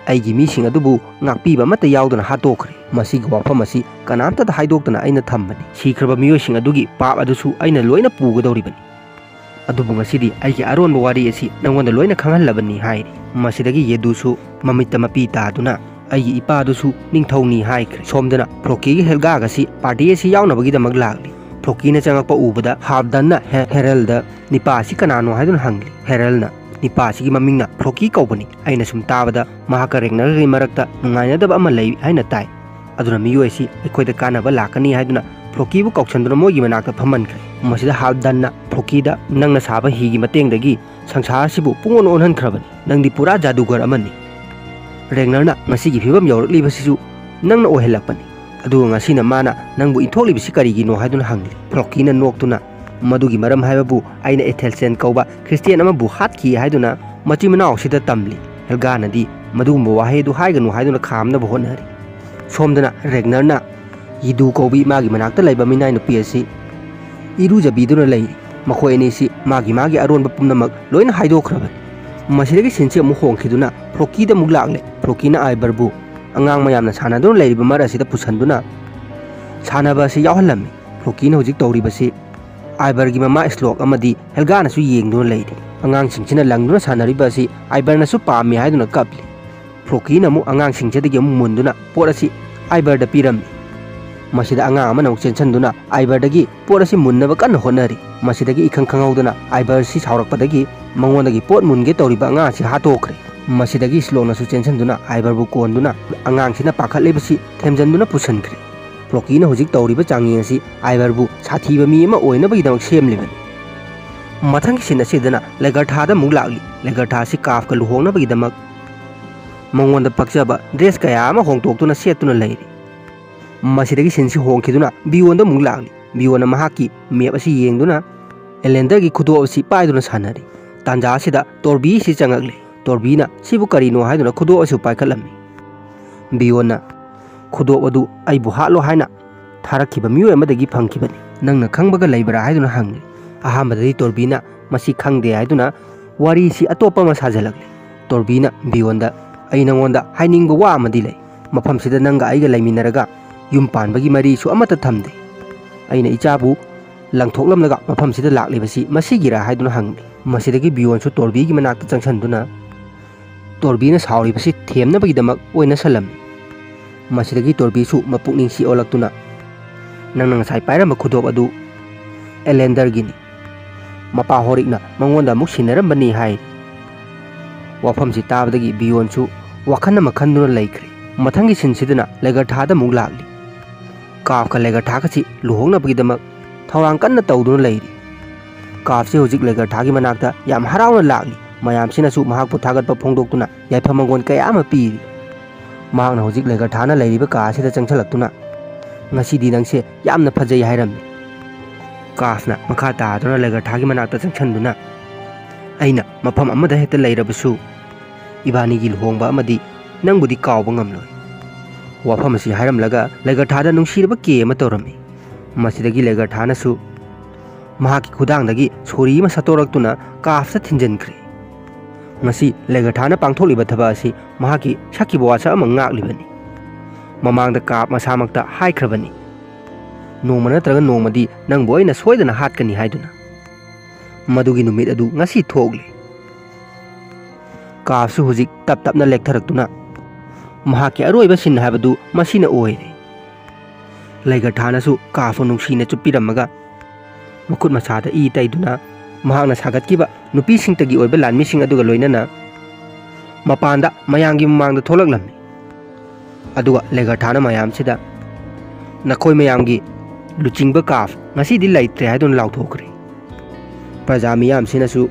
ꯑꯩꯒꯤ ꯃꯤꯁꯤꯡ ꯑꯗꯨꯕꯨ ꯉꯥꯛꯄꯤꯕ ꯑꯃꯠꯇ ꯌꯥꯎꯗꯅ ꯍꯥꯠꯇꯣꯛꯈ꯭ꯔꯦ꯫ ꯃꯁꯤꯒꯤ ꯋꯥꯐꯝ ꯑꯁꯤ ꯀꯅꯥꯝꯇꯗ ꯍꯥꯏꯗꯣꯛꯇꯅ ꯑꯩꯅ ꯊꯝꯕꯅꯤ꯫ ꯁꯤꯈ꯭ꯔꯕ ꯃꯤꯑꯣꯏꯁꯤꯡ ꯑꯗꯨꯒꯤ ꯄꯥꯞ ꯑꯗꯨꯁꯨ ꯑꯩꯅ ꯂꯣꯏꯅ ꯄꯨꯒꯗꯧꯔꯤꯕꯅꯤ꯫ ꯑꯗꯨꯕꯨ ꯉꯁꯤꯗꯤ ꯑꯩꯒꯤ ꯑꯔꯣꯟꯕ ꯋꯥꯔꯤ ꯑꯁꯤ ꯅꯉꯣꯟꯗ ꯂꯣꯏꯅ ꯈꯪꯍꯜꯂꯕꯅꯤ" ꯍꯥꯏꯔꯤ꯫ ꯃꯁꯤꯗꯒꯤ ꯌꯦꯗꯨꯁꯨ ꯃꯃꯤꯠꯇ ꯃꯄꯤ ꯇꯥꯗꯨꯅ ꯑꯩꯒꯤ ꯏꯄꯥꯗꯨꯁꯨ ꯅꯤꯡꯊꯧꯅꯤ ꯍꯥꯏꯈ꯭ꯔꯦ꯫ ꯁꯣꯝꯗꯅ ꯐ꯭ꯔꯣꯀꯤꯒ ꯍꯦꯜꯒꯥꯒꯁꯤ ꯄꯥꯔꯇꯤ ꯑꯁꯤ ꯌꯥꯎꯅꯕꯒꯤꯗꯃꯛ ꯂꯥꯛꯂꯤ꯫ ꯐ꯭ꯔꯣꯀꯤꯅ ꯆꯪꯉꯛꯄ ꯎꯕꯗ ꯍꯥꯐꯗꯟꯅ ꯍꯦ-, ꯍꯦꯔꯜꯗ ꯅꯤꯄꯥ ꯑꯁꯤ ꯀꯅꯥꯅꯣ ꯍꯥꯏꯗꯨꯅ ꯍꯪꯂꯤ꯫ ꯍꯦꯔꯜꯅ ꯅꯤꯄꯥ ꯑꯁꯤꯒꯤ ꯃꯃꯤꯡꯅ ꯐ꯭ꯔꯣꯀꯤ ꯀꯧꯕꯅꯤ꯫ ꯑꯩꯅ ꯁꯨꯝ ꯇꯥꯕꯗ ꯃꯍꯥꯛꯀ ꯔꯦꯒꯅꯔꯒꯤ ꯃꯔꯛꯇ ꯅꯨꯡꯉꯥꯏꯅꯗꯕ ꯑꯃ ꯂꯩ ꯍꯥꯏꯅ ꯇꯥꯏ꯫ ꯑꯗꯨꯅ ꯃꯤꯑꯣꯏ ꯑꯁꯤ ꯑꯩꯈꯣꯏꯗ ꯀꯥꯟꯅꯕ ꯂꯥꯛꯀꯅꯤ ꯍꯥꯏꯗꯨꯅ ꯐ꯭ꯔꯣꯀꯤꯕꯨ ꯀꯧꯁꯟꯗꯨꯅ ꯃꯣꯏꯒꯤ ꯃꯅꯥꯛꯇ ꯐꯝꯍꯟꯈ꯭ꯔꯦ꯫ ꯃꯁꯤꯗ ꯍꯥꯐꯗꯟꯅ ꯐ꯭ꯔꯣꯀꯤꯗ, "ꯅꯪꯅ ꯁꯥꯕ ꯍꯤꯒꯤ ꯃꯇꯦꯡꯗꯒꯤ ꯁꯪꯁꯥꯔ ꯑꯁꯤꯕꯨ ꯄꯨꯡꯑꯣꯟ ꯑꯣꯟꯍꯟꯈ꯭ꯔꯕꯅꯤ꯫ ꯅꯪꯗꯤ ꯄꯨꯔꯥ ꯖꯥꯗꯨꯒꯔ ꯑꯃꯅꯤ꯫ ꯔꯦꯒꯅꯔꯅ ꯉꯁꯤꯒꯤ ꯐꯤꯕꯝ ꯌꯧꯔꯛꯂꯤꯕꯁꯤꯁꯨ ꯅꯪꯅ ꯑꯣꯏꯍꯜꯂꯛꯄꯅꯤ꯫ ꯑꯗꯨꯒ ꯉꯁꯤꯅ ꯃꯥꯅ ꯅꯪꯕꯨ ꯏꯟꯊꯣꯛꯂꯤꯕꯁꯤ ꯀꯔꯤꯒꯤꯅꯣ?" ꯍꯥꯏꯗꯨꯅ ꯍꯪꯂꯤ꯫ ꯐ꯭ꯔꯣꯀꯤꯅ ꯅꯣꯛꯇꯨꯅ, "ꯃꯗꯨꯒꯤ ꯃꯔꯝ ꯍꯥꯏꯕꯕꯨ ꯑꯩꯅ ꯑꯦꯊꯦꯜꯁꯦꯟ ꯀꯧꯕ ꯈ꯭ꯔꯤꯁꯇꯤꯌꯥꯟ ꯑꯃꯕꯨ ꯍꯥꯠꯈꯤ ꯍꯥꯏꯗꯨꯅ ꯃꯆꯤꯟ ꯃꯅꯥꯎ ꯑꯁꯤꯗ ꯇꯝꯂꯤ꯫" ꯍꯦꯜꯒꯥꯅꯗꯤ ꯃꯗꯨꯒꯨꯝꯕ ꯋꯥꯍꯩ ꯑꯗꯨ ꯍꯥꯏꯒꯅꯨ ꯍꯥꯏꯗꯨꯅ ꯈꯥꯝꯅꯕ ꯍꯣꯠꯅꯔꯤ꯫ ꯁꯣꯝꯗꯅ ꯔꯦꯒꯅꯔꯅ ꯌꯤꯗꯨ ꯀꯧꯕꯤ ꯃꯥꯒꯤ ꯃꯅꯥꯛꯇ ꯂꯩꯕ ꯃꯤꯅꯥꯏ ꯅꯨꯄꯤ ꯑꯁꯤ ꯏꯔꯨꯖꯕꯤꯗꯨꯅ ꯂꯩꯔꯤ꯫ ꯃꯈꯣꯏ ꯑꯅꯤꯁꯤ ꯃꯥꯒꯤ ꯃꯥꯒꯤ ꯑꯔꯣꯟꯕ ꯄꯨꯝꯅꯃꯛ ꯂꯣꯏꯅ ꯍꯥꯏꯗꯣꯛꯈ꯭ꯔꯕꯅꯤ꯫ ꯃꯁꯤꯗꯒꯤ ꯁꯤꯟꯁꯤ ꯑꯃꯨꯛ ꯍꯣꯡꯈꯤꯗꯨꯅ ꯐ꯭ꯔꯣꯀꯤꯗ ꯑꯃꯨꯛ ꯂꯥꯛꯂꯦ꯫ ꯐ꯭ꯔꯣꯀꯤꯅ ꯑꯥꯏꯕꯔꯕꯨ ꯑꯉꯥꯡ ꯃꯌꯥꯝꯅ ꯁꯥꯟꯅꯗꯨꯅ ꯂꯩꯔꯤꯕ ꯃꯔꯛ ꯑꯁꯤꯗ ꯄꯨꯁꯟꯗꯨꯅ ꯁꯥꯟꯅꯕ ꯑꯁꯤ ꯌꯥꯎꯍꯜꯂꯝꯃꯤ꯫ ꯐ꯭ꯔꯣꯀꯤꯅ ꯍꯧꯖꯤꯛ ꯇꯧꯔꯤꯕꯁꯤ ꯑꯥꯏꯕꯔꯒꯤ ꯃꯃꯥ ꯁ꯭ꯂꯣꯛ ꯑꯃꯗꯤ ꯍꯦꯜꯒꯥꯅꯁꯨ ꯌꯦꯡꯗꯨꯅ ꯂꯩꯔꯤ꯫ ꯑꯉꯥꯡꯁꯤꯡꯁꯤꯅ ꯂꯪꯗꯨꯅ ꯁꯥꯟꯅꯔꯤꯕ ꯑꯁꯤ ꯑꯥꯏꯕꯔꯅꯁꯨ ꯄꯥꯝꯃꯤ ꯍꯥꯏꯗꯨꯅ ꯀꯞꯂꯤ꯫ ꯐ꯭ꯔꯣꯀꯤꯅ ꯑꯃꯨꯛ ꯑꯉꯥꯡꯁꯤꯡꯁꯤꯗꯒꯤ ꯑꯃꯨꯛ ꯃꯨꯟꯗꯨꯅ ꯄꯣꯠ ꯑꯁꯤ ꯑꯥꯏꯕꯔꯗ ꯄꯤꯔꯝꯃꯤ꯫ ꯃꯁꯤꯗ ꯑꯉꯥꯡ ꯑꯃꯅ ꯑꯃꯨꯛ ꯆꯦꯟꯁꯤꯟꯗꯨꯅ ꯑꯥꯏꯕꯔꯗꯒꯤ ꯄꯣꯠ ꯑꯁꯤ ꯃꯨꯟꯅꯕ ꯀꯟꯅ ꯍꯣꯠꯅꯔꯤ꯫ ꯃꯁꯤꯗꯒꯤ ꯏꯈꯪ ꯈꯪꯍꯧꯗꯅ ꯑꯥꯏꯕꯔꯁꯤ ꯁꯥꯎꯔꯛꯄꯗꯒꯤ ꯃꯉꯣꯟꯗꯒꯤ ꯄꯣꯠ ꯃꯨꯟꯒꯦ ꯇꯧꯔꯤꯕ ꯑꯉꯥꯡ ꯑꯁꯤ ꯍꯥꯠꯇꯣꯛꯈ꯭ꯔꯦ꯫ ꯃꯁꯤꯗꯒꯤ ꯁ꯭ꯂꯣꯛꯅꯁꯨ ꯆꯦꯟꯁꯤꯟꯗꯨꯅ ꯑꯥꯏꯕꯔꯕꯨ ꯀꯣꯟꯗꯨꯅ ꯑꯉꯥꯡꯁꯤꯅ ꯄꯥꯈꯠꯂꯤꯕꯁꯤ ꯊꯦꯝꯖꯤꯟꯗꯨꯅ ꯄꯨꯁꯤꯟꯈ꯭ꯔꯦ꯫ ꯐ꯭ꯔꯣꯀꯤꯅ ꯍꯧꯖꯤꯛ ꯇꯧꯔꯤꯕ ꯆꯥꯡꯌꯦꯡ ꯑꯁꯤ ꯑꯥꯏꯕꯔꯕꯨ ꯁꯥꯊꯤꯕ ꯃꯤ ꯑꯃ ꯑꯣꯏꯅꯕꯒꯤꯗꯃꯛ ꯁꯦꯝꯂꯤꯕꯅꯤ꯫ ꯃꯊꯪꯒꯤ ꯁꯤꯟ ꯑꯁꯤꯗꯅ ꯂꯦꯒꯔꯊꯥꯗ ꯑꯃꯨꯛ ꯂꯥꯛꯂꯤ꯫ ꯂꯦꯒꯔꯊꯥ ꯑꯁꯤ ꯀꯥꯐꯀ ꯂꯨꯍꯣꯡꯅꯕꯒꯤꯗꯃꯛ ꯃꯉꯣꯟꯗ ꯄꯛꯆꯕ ꯗ꯭ꯔꯦꯁ ꯀꯌꯥ ꯑꯃ ꯍꯣꯡꯗꯣꯛꯇꯨꯅ ꯁꯦꯠꯇꯨꯅ ꯂꯩꯔꯤ꯫ ꯃꯁꯤꯗꯒꯤ ꯁꯤꯟꯁꯤ ꯍꯣꯡꯈꯤꯗꯨꯅ ꯕꯤꯌꯣꯟꯗ ꯑꯃꯨꯛ ꯂꯥꯛꯂꯤ꯫ ꯕꯤꯌꯣꯟꯅ ꯃꯍꯥꯛꯀꯤ ꯃꯦꯞ ꯑꯁꯤ ꯌꯦꯡꯗꯨꯅ ꯑꯦꯂꯦꯟꯗꯔꯒꯤ ꯈꯨꯗꯣꯞ ꯑꯁꯤ ꯄꯥꯏꯗꯨꯅ ꯁꯥꯟꯅꯔꯤ꯫ ꯇꯥꯟꯖꯥ ꯑꯁꯤꯗ ꯇꯣꯔꯕꯤ ꯑꯁꯤ ꯆꯪꯉꯛꯂꯦ꯫ ꯇꯣꯔꯕꯤꯅ "ꯁꯤꯕꯨ ꯀꯔꯤꯅꯣ?" ꯍꯥꯏꯗꯨꯅ ꯈꯨꯗꯣꯞ ꯑꯁꯤ ꯄꯥꯏꯈꯠꯂꯝꯃꯤ꯫ ꯕꯤꯌꯣꯟꯅ ꯈꯨꯗꯣꯞ ꯑꯗꯨ ꯑꯩꯕꯨ ꯍꯥꯠꯂꯣ ꯍꯥꯏꯅ ꯊꯥꯔꯛꯈꯤꯕ ꯃꯤꯑꯣꯏ ꯑꯃꯗꯒꯤ ꯐꯪꯈꯤꯕꯅꯤ꯫ "ꯅꯪꯅ ꯈꯪꯕꯒ ꯂꯩꯕ꯭ꯔꯥ?" ꯍꯥꯏꯗꯨꯅ ꯍꯪꯂꯤ꯫ ꯑꯍꯥꯟꯕꯗꯗꯤ ꯇꯣꯔꯕꯤꯅ "ꯃꯁꯤ ꯈꯪꯗꯦ" ꯍꯥꯏꯗꯨꯅ ꯋꯥꯔꯤꯁꯤ ꯑꯇꯣꯞꯄ ꯑꯃ ꯁꯥꯖꯤꯜꯂꯛꯂꯤ꯫ ꯇꯣꯔꯕꯤꯅ ꯕꯤꯌꯣꯟꯗ, "ꯑꯩ ꯅꯉꯣꯟꯗ ꯍꯥꯏꯅꯤꯡꯕ ꯋꯥ ꯑꯃꯗꯤ ꯂꯩ꯫ ꯃꯐꯝꯁꯤꯗ ꯅꯪꯒ ꯑꯩꯒ ꯂꯩꯃꯤꯟꯅꯔꯒ ꯌꯨꯝ ꯄꯥꯟꯕꯒꯤ ꯃꯔꯤꯁꯨ ꯑꯃꯠꯇ ꯊꯝꯗꯦ꯫ ꯑꯩꯅ ꯏꯆꯥꯕꯨ ꯂꯪꯊꯣꯛꯂꯝꯂꯒ ꯃꯐꯝꯁꯤꯗ ꯂꯥꯛꯂꯤꯕꯁꯤ ꯃꯁꯤꯒꯤꯔꯥ?" ꯍꯥꯏꯗꯨꯅ ꯍꯪꯂꯤ꯫ ꯃꯁꯤꯗꯒꯤ ꯕꯤꯌꯣꯟꯁꯨ ꯇꯣꯔꯕꯤꯒꯤ ꯃꯅꯥꯛꯇ ꯆꯪꯁꯤꯟꯗꯨꯅ, ꯇꯣꯔꯕꯤꯅ ꯁꯥꯎꯔꯤꯕꯁꯤ ꯊꯦꯝꯅꯕꯒꯤꯗꯃꯛ ꯑꯣꯏꯅ ꯁꯜꯂꯝꯃꯤ꯫ ꯃꯁꯤꯗꯒꯤ ꯇꯣꯔꯕꯤꯁꯨ ꯃꯄꯨꯛꯅꯤꯡꯁꯤ ꯑꯣꯜꯂꯛꯇꯨꯅ, "ꯅꯪꯅ ꯉꯁꯥꯏ ꯄꯥꯏꯔꯝꯕ ꯈꯨꯗꯣꯞ ꯑꯗꯨ ꯑꯦꯂꯦꯟꯗꯔꯒꯤꯅꯤ꯫ ꯃꯄꯥ ꯍꯣꯔꯤꯛꯅ ꯃꯉꯣꯟꯗ ꯑꯃꯨꯛ ꯁꯤꯟꯅꯔꯝꯕꯅꯤ" ꯍꯥꯏꯔꯤ꯫ ꯋꯥꯐꯝꯁꯤ ꯇꯥꯕꯗꯒꯤ ꯕꯤꯌꯣꯟꯁꯨ ꯋꯥꯈꯜ ꯑꯃ ꯈꯟꯗꯨꯅ ꯂꯩꯈ꯭ꯔꯦ꯫ ꯃꯊꯪꯒꯤ ꯁꯤꯟꯁꯤꯗꯅ ꯂꯦꯒꯔꯊꯥꯗ ꯑꯃꯨꯛ ꯂꯥꯛꯂꯤ꯫ ꯀꯥꯐꯀ ꯂꯦꯒꯔꯊꯥꯒꯁꯤ ꯂꯨꯍꯣꯡꯅꯕꯒꯤꯗꯃꯛ ꯊꯧꯔꯥꯡ ꯀꯟꯅ ꯇꯧꯗꯨꯅ ꯂꯩꯔꯤ꯫ ꯀꯥꯐꯁꯤ ꯍꯧꯖꯤꯛ ꯂꯦꯒꯔꯊꯥꯒꯤ ꯃꯅꯥꯛꯇ ꯌꯥꯝ ꯍꯔꯥꯎꯅ ꯂꯥꯛꯂꯤ꯫ ꯃꯌꯥꯝꯁꯤꯅꯁꯨ ꯃꯍꯥꯛꯄꯨ ꯊꯥꯒꯠꯄ ꯐꯣꯡꯗꯣꯛꯇꯨꯅ ꯌꯥꯏꯐ ꯃꯪꯒꯣꯜ ꯀꯌꯥ ꯑꯃ ꯄꯤꯔꯤ꯫ ꯃꯍꯥꯛꯅ ꯍꯧꯖꯤꯛ ꯂꯦꯒꯔꯊꯥꯅ ꯂꯩꯔꯤꯕ ꯀꯥ ꯑꯁꯤꯗ ꯆꯪꯁꯤꯜꯂꯛꯇꯨꯅ, "ꯉꯁꯤꯗꯤ ꯅꯪꯁꯦ ꯌꯥꯝꯅ ꯐꯖꯩ" ꯍꯥꯏꯔꯝꯃꯤ꯫ ꯀꯥꯐꯅ ꯃꯈꯥ ꯇꯥꯗꯨꯅ ꯂꯦꯒꯔꯊꯥꯒꯤ ꯃꯅꯥꯛꯇ ꯆꯪꯁꯤꯟꯗꯨꯅ, "ꯑꯩꯅ ꯃꯐꯝ ꯑꯃꯗ ꯍꯦꯛꯇ ꯂꯩꯔꯕꯁꯨ, ꯏꯕꯥꯅꯤꯒꯤ ꯂꯨꯍꯣꯡꯕ ꯑꯃꯗꯤ ꯅꯪꯕꯨꯗꯤ ꯀꯥꯎꯕ ꯉꯝꯂꯣꯏ" ꯋꯥꯐꯝ ꯑꯁꯤ ꯍꯥꯏꯔꯝꯂꯒ ꯂꯦꯒꯔꯊꯥꯗ ꯅꯨꯡꯁꯤꯔꯕ ꯀꯦ ꯑꯃ ꯇꯧꯔꯝꯃꯤ꯫ ꯃꯁꯤꯗꯒꯤ ꯂꯦꯒꯔꯊꯥꯅꯁꯨ ꯃꯍꯥꯛꯀꯤ ꯈꯨꯗꯥꯡꯗꯒꯤ ꯁꯣꯔꯤ ꯑꯃ ꯁꯠꯇꯣꯔꯛꯇꯨꯅ ꯀꯥꯐꯇ ꯊꯤꯟꯖꯤꯟꯈ꯭ꯔꯦ꯫ ꯉꯁꯤ ꯂꯦꯒꯔꯊꯥꯅ ꯄꯥꯡꯊꯣꯛꯂꯤꯕ ꯊꯕꯛ ꯑꯁꯤ ꯃꯍꯥꯛꯀꯤ ꯁꯛꯈꯤꯕ ꯋꯥꯁꯛ ꯑꯃ ꯉꯥꯛꯂꯤꯕꯅꯤ꯫ ꯃꯃꯥꯡꯗ ꯀꯥꯐ ꯃꯁꯥꯃꯛꯇ ꯍꯥꯏꯈ꯭ꯔꯕꯅꯤ, "ꯅꯣꯡꯃ ꯅꯠꯇ꯭ꯔꯒ ꯅꯣꯡꯃꯗꯤ ꯅꯪꯕꯨ ꯑꯩꯅ ꯁꯣꯏꯗꯅ ꯍꯥꯠꯀꯅꯤ" ꯍꯥꯏꯗꯨꯅ꯫ ꯃꯗꯨꯒꯤ ꯅꯨꯃꯤꯠ ꯑꯗꯨ ꯉꯁꯤ ꯊꯣꯛꯂꯦ꯫ ꯀꯥꯐꯁꯨ ꯍꯧꯖꯤꯛ ꯇꯞ ꯇꯞꯅ ꯂꯦꯛꯊꯔꯛꯇꯨꯅ ꯃꯍꯥꯛꯀꯤ ꯑꯔꯣꯏꯕ ꯁꯤꯟ ꯍꯥꯏꯕꯗꯨ ꯃꯁꯤꯅ ꯑꯣꯏꯔꯦ꯫ ꯂꯩꯒꯔꯊꯥꯅꯁꯨ ꯀꯥꯐꯄꯨ ꯅꯨꯡꯁꯤꯅ ꯆꯨꯞꯄꯤꯔꯝꯃꯒ ꯃꯈꯨꯠ ꯃꯁꯥꯗ ꯏ ꯇꯩꯗꯨꯅ ꯃꯍꯥꯛꯅ ꯁꯥꯒꯠꯈꯤꯕ ꯅꯨꯄꯤꯁꯤꯡꯇꯒꯤ ꯑꯣꯏꯕ ꯂꯥꯟꯃꯤꯁꯤꯡ ꯑꯗꯨꯒ ꯂꯣꯏꯅꯅ ꯃꯄꯥꯟꯗ ꯃꯌꯥꯝꯒꯤ ꯃꯃꯥꯡꯗ ꯊꯣꯛꯂꯛꯂꯝꯃꯤ꯫ ꯑꯗꯨꯒ ꯂꯦꯒꯔꯊꯥꯅ ꯃꯌꯥꯝꯁꯤꯗ, "ꯅꯈꯣꯏ ꯃꯌꯥꯝꯒꯤ ꯂꯨꯆꯤꯡꯕ ꯀꯥꯐ ꯉꯁꯤꯗꯤ ꯂꯩꯇ꯭ꯔꯦ" ꯍꯥꯏꯗꯨꯅ ꯂꯥꯎꯊꯣꯛꯈ꯭ꯔꯦ꯫ ꯄ꯭ꯔꯖꯥ ꯃꯤꯌꯥꯝꯁꯤꯅꯁꯨ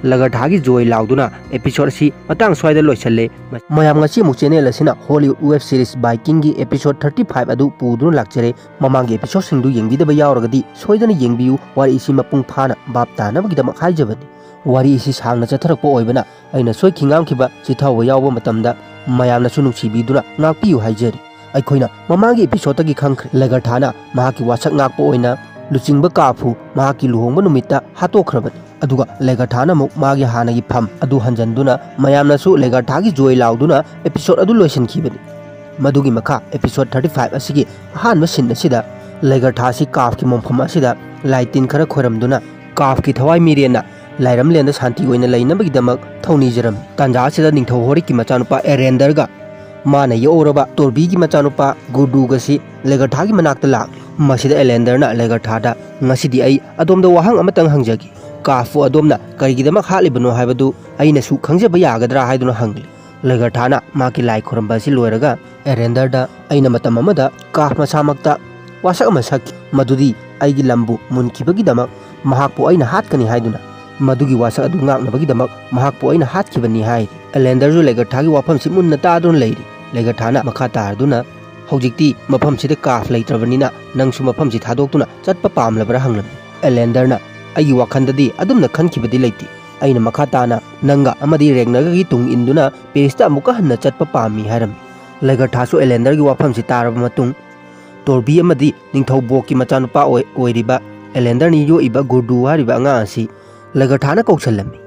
ꯂꯒꯔꯊꯥꯒꯤ ꯖꯣꯏ ꯂꯥꯎꯗꯨꯅ episode ꯑꯁꯤ ꯃꯇꯥꯡ ꯁ꯭ꯋꯥꯏꯗ ꯂꯣꯏꯁꯜꯂꯦ꯫ ꯃꯌꯥꯝ, ꯉꯁꯤ ꯑꯃꯨꯛ channel ꯑꯁꯤꯅ Hollywood web series Vikingꯒꯤ episode thirty five ꯑꯗꯨ ꯄꯨꯗꯨꯅ ꯂꯥꯛꯆꯔꯦ꯫ ꯃꯃꯥꯡꯒꯤ episodeꯁꯤꯡꯗꯨ ꯌꯦꯡꯕꯤꯗꯕ ꯌꯥꯎꯔꯒꯗꯤ ꯁꯣꯏꯗꯅ ꯌꯦꯡꯕꯤꯌꯨ꯫ ꯋꯥꯔꯤ ꯑꯁꯤ ꯃꯄꯨꯡ ꯐꯥꯅ ꯚꯥꯞ ꯇꯥꯅꯕꯒꯤꯗꯃꯛ ꯍꯥꯏꯖꯕꯅꯤ꯫ ꯋꯥꯔꯤ ꯑꯁꯤ ꯁꯥꯡꯅ ꯆꯠꯊꯔꯛꯄ ꯑꯣꯏꯕꯅ ꯑꯩꯅ ꯁꯣꯏꯈꯤ ꯉꯥꯡꯈꯤꯕ ꯆꯤꯊꯕ ꯌꯥꯎꯕ ꯃꯇꯝꯗ ꯃꯌꯥꯝꯅꯁꯨ ꯅꯨꯡꯁꯤꯕꯤꯗꯨꯅ ꯉꯥꯛꯄꯤꯌꯨ ꯍꯥꯏꯖꯔꯤ꯫ ꯑꯩꯈꯣꯏꯅ ꯃꯃꯥꯡꯒꯤ episodeꯇꯒꯤ ꯈꯪꯈ꯭ꯔꯦ, ꯂꯦꯒꯔꯊꯥꯅ ꯃꯍꯥꯛꯀꯤ ꯋꯥꯁꯛ ꯉꯥꯛꯄ ꯑꯣꯏꯅ ꯂꯨꯆꯤꯡꯕ ꯀꯥꯐꯄꯨ ꯃꯍꯥꯛꯀꯤ ꯂꯨꯍꯣꯡꯕ ꯅꯨꯃꯤꯠꯇ ꯍꯥꯠꯇꯣꯛꯈ꯭ꯔꯕꯅꯤ꯫ ꯑꯗꯨꯒ ꯂꯦꯒꯔꯊꯥꯅ ꯑꯃꯨꯛ ꯃꯥꯒꯤ ꯍꯥꯟꯅꯒꯤ ꯐꯝ ꯑꯗꯨ ꯍꯟꯖꯟꯗꯨꯅ ꯃꯌꯥꯝꯅꯁꯨ ꯂꯦꯒꯔꯊꯥꯒꯤ ꯖꯣꯏ ꯂꯥꯎꯗꯨꯅ episode ꯑꯗꯨ ꯂꯣꯏꯁꯤꯟꯈꯤꯕꯅꯤ꯫ ꯃꯗꯨꯒꯤ ꯃꯈꯥ episode thirty five ꯑꯁꯤꯒꯤ ꯑꯍꯥꯟꯕ scene ꯑꯁꯤꯗ ꯂꯦꯒꯔꯊꯥꯁꯤ ꯀꯥꯐꯀꯤ ꯃꯣꯡꯐꯝ ꯑꯁꯤꯗ ꯂꯥꯏ ꯇꯤꯟ ꯈꯔ ꯈꯣꯏꯔꯝꯗꯨꯅ ꯀꯥꯐꯀꯤ ꯊꯋꯥꯏ ꯃꯤꯔꯦꯟꯅ ꯂꯥꯏꯔꯝꯂꯦꯟꯗ ꯁꯥꯟꯇꯤ ꯑꯣꯏꯅ ꯂꯩꯅꯕꯒꯤꯗꯃꯛ ꯊꯧꯅꯤꯖꯔꯝꯃꯤ꯫ ꯇꯥꯟꯖꯥ ꯑꯁꯤꯗ ꯅꯤꯡꯊꯧ ꯍꯣꯔꯤꯛꯀꯤ ꯃꯆꯥꯅꯨꯄꯥ ꯑꯦꯔꯦꯟꯗꯔꯒ ꯃꯥꯅ ꯌꯣꯛꯎꯔꯕ ꯇꯣꯔꯕꯤꯒꯤ ꯃꯆꯥꯅꯨꯄꯥ ꯒꯨꯔꯗꯨꯒꯁꯤ ꯂꯦꯒꯔꯊꯥꯒꯤ ꯃꯅꯥꯛꯇ ꯂꯥꯛꯂꯤ꯫ ꯃꯁꯤꯗ ꯑꯦꯂꯦꯟꯗꯔꯅ ꯂꯦꯒꯔꯊꯥꯗ, "ꯉꯁꯤꯗꯤ ꯑꯩ ꯑꯗꯣꯝꯗ ꯋꯥꯍꯪ ꯑꯃꯇꯪ ꯍꯪꯖꯒꯦ꯫ ꯀꯥꯐꯄꯨ ꯑꯗꯣꯝꯅ ꯀꯔꯤꯒꯤꯗꯃꯛ ꯍꯥꯠꯂꯤꯕꯅꯣ ꯍꯥꯏꯕꯗꯨ ꯑꯩꯅꯁꯨ ꯈꯪꯖꯕ ꯌꯥꯒꯗ꯭ꯔꯥ?" ꯍꯥꯏꯗꯨꯅ ꯍꯪꯂꯤ꯫ ꯂꯦꯒꯔꯊꯥꯅ ꯃꯍꯥꯛꯀꯤ ꯂꯥꯏ ꯈꯨꯔꯝꯕ ꯑꯁꯤ ꯂꯣꯏꯔꯒ ꯑꯦꯔꯦꯟꯗꯔꯗ, "ꯑꯩꯅ ꯃꯇꯝ ꯑꯃꯗ ꯀꯥꯐ ꯃꯁꯥꯃꯛꯇ ꯋꯥꯁꯛ ꯑꯃ ꯁꯛꯈꯤ, ꯃꯗꯨꯗꯤ ꯑꯩꯒꯤ ꯂꯝꯕꯨ ꯃꯨꯟꯈꯤꯕꯒꯤꯗꯃꯛ ꯃꯍꯥꯛꯄꯨ ꯑꯩꯅ ꯍꯥꯠꯀꯅꯤ ꯍꯥꯏꯗꯨꯅ꯫ ꯃꯗꯨꯒꯤ ꯋꯥꯁꯛ ꯑꯗꯨ ꯉꯥꯛꯅꯕꯒꯤꯗꯃꯛ ꯃꯍꯥꯛꯄꯨ ꯑꯩꯅ ꯍꯥꯠꯈꯤꯕꯅꯤ" ꯍꯥꯏꯔꯤ꯫ ꯑꯦꯂꯦꯟꯗꯔꯁꯨ ꯂꯦꯒꯔꯊꯥꯒꯤ ꯋꯥꯐꯝꯁꯤ ꯃꯨꯟꯅ ꯇꯥꯗꯨꯅ ꯂꯩꯔꯤ꯫ ꯂꯦꯒꯔꯊꯥꯅ ꯃꯈꯥ ꯇꯥꯔꯗꯨꯅ, "ꯍꯧꯖꯤꯛꯇꯤ ꯃꯐꯝꯁꯤꯗ ꯀꯥꯐ ꯂꯩꯇ꯭ꯔꯕꯅꯤꯅ ꯅꯪꯁꯨ ꯃꯐꯝꯁꯤ ꯊꯥꯗꯣꯛꯇꯨꯅ ꯆꯠꯄ ꯄꯥꯝꯂꯕ꯭ꯔꯥ?" ꯍꯪꯂꯝꯃꯤ꯫ ꯑꯦꯂꯦꯟꯗꯔꯅ, "ꯑꯩꯒꯤ ꯋꯥꯈꯜꯗꯗꯤ ꯑꯗꯨꯝꯅ ꯈꯟꯈꯤꯕꯗꯤ ꯂꯩꯇꯦ꯫ ꯑꯩꯅ ꯃꯈꯥ ꯇꯥꯅ ꯅꯪꯒ ꯑꯃꯗꯤ ꯔꯦꯒꯅꯔꯒꯤ ꯇꯨꯡ ꯏꯟꯗꯨꯅ ꯄꯦꯔꯤꯁꯇ ꯑꯃꯨꯛꯀ ꯍꯟꯅ ꯆꯠꯄ ꯄꯥꯝꯃꯤ" ꯍꯥꯏꯔꯝꯃꯤ꯫ ꯂꯦꯒꯔꯊꯥꯁꯨ ꯑꯦꯂꯦꯟꯗꯔꯒꯤ ꯋꯥꯐꯝꯁꯤ ꯇꯥꯔꯕ ꯃꯇꯨꯡ, ꯇꯣꯔꯕꯤ ꯑꯃꯗꯤ ꯅꯤꯡꯊꯧ ꯕꯣꯛꯀꯤ ꯃꯆꯥꯅꯨꯄꯥ ꯑꯣꯏ-, ꯑꯣꯏꯔꯤꯕ ꯑꯦꯂꯦꯟꯗꯔꯅ ꯌꯣꯛꯏꯕ ꯒꯨꯔꯗꯨ ꯍꯥꯏꯔꯤꯕ ꯑꯉꯥꯡ ꯑꯁꯤ ꯂꯦꯒꯔꯊꯥꯅ ꯀꯧꯁꯜꯂꯝꯃꯤ꯫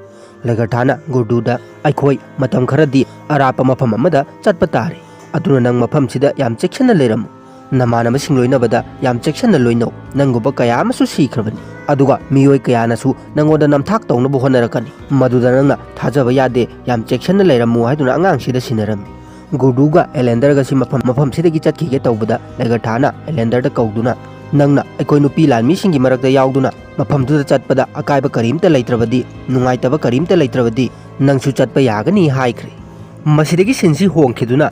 ꯂꯦꯒꯔꯊꯥꯅ ꯒꯨꯔꯗꯨꯗ, "ꯑꯩꯈꯣꯏ ꯃꯇꯝ ꯈꯔꯗꯤ ꯑꯔꯥꯞꯄ ꯃꯐꯝ ꯑꯃꯗ ꯆꯠꯄ ꯇꯥꯔꯦ꯫ ꯑꯗꯨꯅ ꯅꯪ ꯃꯐꯝꯁꯤꯗ ꯌꯥꯝ ꯆꯦꯛꯁꯤꯟꯅ ꯂꯩꯔꯝꯃꯨ꯫ ꯅꯃꯥꯟꯅꯕꯁꯤꯡ ꯂꯣꯏꯅꯕꯗ ꯌꯥꯝ ꯆꯦꯛꯁꯤꯟꯅ ꯂꯣꯏꯅꯧ꯫ ꯅꯪꯒꯨꯝꯕ ꯀꯌꯥ ꯑꯃꯁꯨ ꯁꯤꯈ꯭ꯔꯕꯅꯤ꯫ ꯑꯗꯨꯒ ꯃꯤꯑꯣꯏ ꯀꯌꯥꯅꯁꯨ ꯅꯪꯉꯣꯟꯗ ꯅꯝꯊꯥꯛ ꯇꯧꯅꯕ ꯍꯣꯠꯅꯔꯛꯀꯅꯤ꯫ ꯃꯗꯨꯗ ꯅꯪꯅ ꯊꯥꯖꯕ ꯌꯥꯗꯦ꯫ ꯌꯥꯝ ꯆꯦꯛꯁꯤꯟꯅ ꯂꯩꯔꯝꯃꯨ" ꯍꯥꯏꯗꯨꯅ ꯑꯉꯥꯡꯁꯤꯗ ꯁꯤꯟꯅꯔꯝꯃꯤ꯫ ꯒꯨꯔꯗꯨꯒ ꯑꯦꯂꯦꯟꯗꯔꯒꯁꯤ ꯃꯐꯝ, ꯃꯐꯝꯁꯤꯗꯒꯤ ꯆꯠꯈꯤꯒꯦ ꯇꯧꯕꯗ, ꯂꯦꯒꯔꯊꯥꯅ ꯑꯦꯂꯦꯟꯗꯔꯗ ꯀꯧꯗꯨꯅ, "ꯅꯪꯅ ꯑꯩꯈꯣꯏ ꯅꯨꯄꯤ ꯂꯥꯟꯃꯤꯁꯤꯡꯒꯤ ꯃꯔꯛꯇ ꯌꯥꯎꯗꯨꯅ ꯃꯐꯝꯗꯨꯗ ꯆꯠꯄꯗ ꯑꯀꯥꯏꯕ ꯀꯔꯤꯝꯇ ꯂꯩꯇ꯭ꯔꯕꯗꯤ, ꯅꯨꯡꯉꯥꯏꯇꯕ ꯀꯔꯤꯝꯇ ꯂꯩꯇ꯭ꯔꯕꯗꯤ, ꯅꯪꯁꯨ ꯆꯠꯄ ꯌꯥꯒꯅꯤ" ꯍꯥꯏꯈ꯭ꯔꯦ꯫ ꯃꯁꯤꯗꯒꯤ ꯁꯤꯟꯁꯤ ꯍꯣꯡꯈꯤꯗꯨꯅ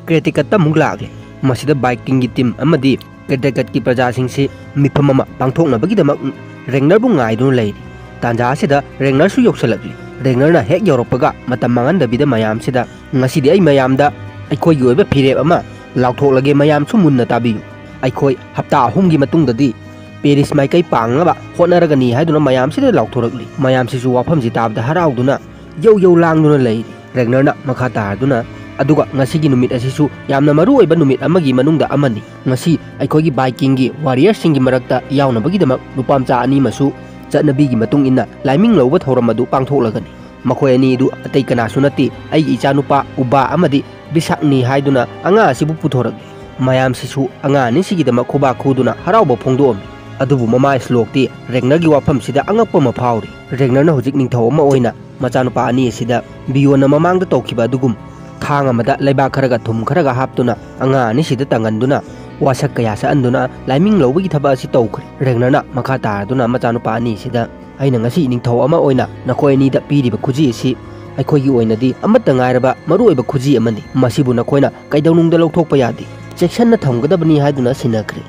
ꯀ꯭ꯔꯦꯇꯤꯀꯠꯇ ꯑꯃꯨꯛ ꯂꯥꯛꯂꯦ꯫ ꯃꯁꯤꯗ ꯚꯥꯏꯀꯤꯡꯒꯤ ꯇꯤꯝ ꯑꯃꯗꯤ ꯀ꯭ꯔꯦꯇꯤꯀꯠꯀꯤ ꯄ꯭ꯔꯖꯥꯁꯤꯡꯁꯤ ꯃꯤꯐꯝ ꯑꯃ ꯄꯥꯡꯊꯣꯛꯅꯕꯒꯤꯗꯃꯛ ꯔꯦꯒꯅꯔꯕꯨ ꯉꯥꯏꯗꯨꯅ ꯂꯩꯔꯤ꯫ ꯇꯥꯟꯖꯥ ꯑꯁꯤꯗ ꯔꯦꯒꯅꯔꯁꯨ ꯌꯧꯁꯤꯜꯂꯛꯂꯤ꯫ ꯔꯦꯒꯅꯔꯅ ꯍꯦꯛ ꯌꯧꯔꯛꯄꯒ ꯃꯇꯝ ꯃꯥꯡꯍꯟꯗꯕꯤꯗ ꯃꯌꯥꯝꯁꯤꯗ, "ꯉꯁꯤꯗꯤ ꯑꯩ ꯃꯌꯥꯝꯗ ꯑꯩꯈꯣꯏꯒꯤ ꯑꯣꯏꯕ ꯐꯤꯔꯦꯞ ꯑꯃ ꯂꯥꯎꯊꯣꯛꯂꯒꯦ, ꯃꯌꯥꯝꯁꯨ ꯃꯨꯟꯅ ꯇꯥꯕꯤꯌꯨ꯫ ꯑꯩꯈꯣꯏ ꯍꯞꯇꯥ ꯑꯍꯨꯝꯒꯤ ꯃꯇꯨꯡꯗꯗꯤ ꯄꯦꯔꯤꯁ ꯃꯥꯏꯀꯩ ꯄꯥꯡꯅꯕ ꯍꯣꯠꯅꯔꯒꯅꯤ" ꯍꯥꯏꯗꯨꯅ ꯃꯌꯥꯝꯁꯤꯗ ꯂꯥꯎꯊꯣꯔꯛꯂꯤ꯫ ꯃꯌꯥꯝꯁꯤꯁꯨ ꯋꯥꯐꯝꯁꯤ ꯇꯥꯕꯗ ꯍꯔꯥꯎꯗꯨꯅ ꯌꯧ ꯌꯧ ꯂꯥꯡꯗꯨꯅ ꯂꯩꯔꯤ꯫ ꯔꯦꯒꯅꯔꯅ ꯃꯈꯥ ꯇꯥꯔꯗꯨꯅ, "ꯑꯗꯨꯒ ꯉꯁꯤꯒꯤ ꯅꯨꯃꯤꯠ ꯑꯁꯤꯁꯨ ꯌꯥꯝꯅ ꯃꯔꯨ ꯑꯣꯏꯕ ꯅꯨꯃꯤꯠ ꯑꯃꯒꯤ ꯃꯅꯨꯡꯗ ꯑꯃꯅꯤ꯫ ꯉꯁꯤ ꯑꯩꯈꯣꯏꯒꯤ ꯚꯥꯏꯀꯤꯡꯒꯤ ꯋꯥꯔꯤꯌꯔꯁꯤꯡꯒꯤ ꯃꯔꯛꯇ ꯌꯥꯎꯅꯕꯒꯤꯗꯃꯛ ꯅꯨꯄꯥ ꯃꯆꯥ ꯑꯅꯤ ꯑꯃꯁꯨ ꯆꯠꯅꯕꯤꯒꯤ ꯃꯇꯨꯡ ꯏꯟꯅ ꯂꯥꯏꯃꯤꯡ ꯂꯧꯕ ꯊꯧꯔꯝ ꯑꯗꯨ ꯄꯥꯡꯊꯣꯛꯂꯒꯅꯤ꯫ ꯃꯈꯣꯏ ꯑꯅꯤ ꯑꯗꯨ ꯑꯇꯩ ꯀꯅꯥꯁꯨ ꯅꯠꯇꯦ, ꯑꯩꯒꯤ ꯏꯆꯥꯅꯨꯄꯥ ꯎꯕꯥ ꯑꯃꯗꯤ ꯕꯤꯁꯥꯛꯅꯤ" ꯍꯥꯏꯗꯨꯅ ꯑꯉꯥꯡ ꯑꯁꯤꯕꯨ ꯄꯨꯊꯣꯔꯛꯂꯤ꯫ ꯃꯌꯥꯝꯁꯤꯁꯨ ꯑꯉꯥꯡ ꯑꯅꯤꯁꯤꯒꯤꯗꯃꯛ ꯈꯨꯕꯥꯛ ꯈꯨꯗꯨꯅ ꯍꯔꯥꯎꯕ ꯐꯣꯡꯗꯣꯛꯑꯝꯃꯤ꯫ ꯑꯗꯨꯕꯨ ꯃꯃꯥ ꯁ꯭ꯂꯣꯛꯇꯤ ꯔꯦꯒꯅꯔꯒꯤ ꯋꯥꯐꯝꯁꯤꯗ ꯑꯉꯛꯄ ꯑꯃ ꯐꯥꯎꯔꯤ꯫ ꯔꯦꯒꯅꯔꯅ ꯍꯧꯖꯤꯛ ꯅꯤꯡꯊꯧ ꯑꯃ ꯑꯣꯏꯅ ꯃꯆꯥꯅꯨꯄꯥ ꯑꯅꯤ ꯑꯁꯤꯗ ꯕꯤꯌꯣꯟꯅ ꯃꯃꯥꯡꯗ ꯇꯧꯈꯤꯕ ꯑꯗꯨꯒꯨꯝ ꯊꯥꯡ ꯑꯃꯗ ꯂꯩꯕꯥꯛ ꯈꯔꯒ ꯊꯨꯝ ꯈꯔꯒ ꯍꯥꯞꯇꯨꯅ ꯑꯉꯥꯡ ꯑꯅꯤꯁꯤꯗ ꯇꯪꯍꯟꯗꯨꯅ ꯋꯥꯁꯛ ꯀꯌꯥ ꯁꯛꯍꯟꯗꯨꯅ ꯂꯥꯏꯃꯤꯡ ꯂꯧꯕꯒꯤ ꯊꯕꯛ ꯑꯁꯤ ꯇꯧꯈ꯭ꯔꯦ꯫ ꯔꯦꯒꯅꯔꯅ ꯃꯈꯥ ꯇꯥꯔꯗꯨꯅ ꯃꯆꯥꯅꯨꯄꯥ ꯑꯅꯤꯁꯤꯗ, "ꯑꯩꯅ ꯉꯁꯤ ꯅꯤꯡꯊꯧ ꯑꯃ ꯑꯣꯏꯅ ꯅꯈꯣꯏ ꯑꯅꯤꯗ ꯄꯤꯔꯤꯕ ꯈꯨꯖꯤ ꯑꯁꯤ ꯑꯩꯈꯣꯏꯒꯤ ꯑꯣꯏꯅꯗꯤ ꯑꯃꯠꯇ ꯉꯥꯏꯔꯕ ꯃꯔꯨꯑꯣꯏꯕ ꯈꯨꯖꯤ ꯑꯃꯅꯤ꯫ ꯃꯁꯤꯕꯨ ꯅꯈꯣꯏꯅ ꯀꯩꯗꯧꯅꯨꯡꯗ ꯂꯧꯊꯣꯛꯄ ꯌꯥꯗꯦ꯫ ꯆꯦꯛꯁꯤꯟꯅ ꯊꯝꯒꯗꯕꯅꯤ" ꯍꯥꯏꯗꯨꯅ ꯁꯤꯟꯅꯈ꯭ꯔꯦ꯫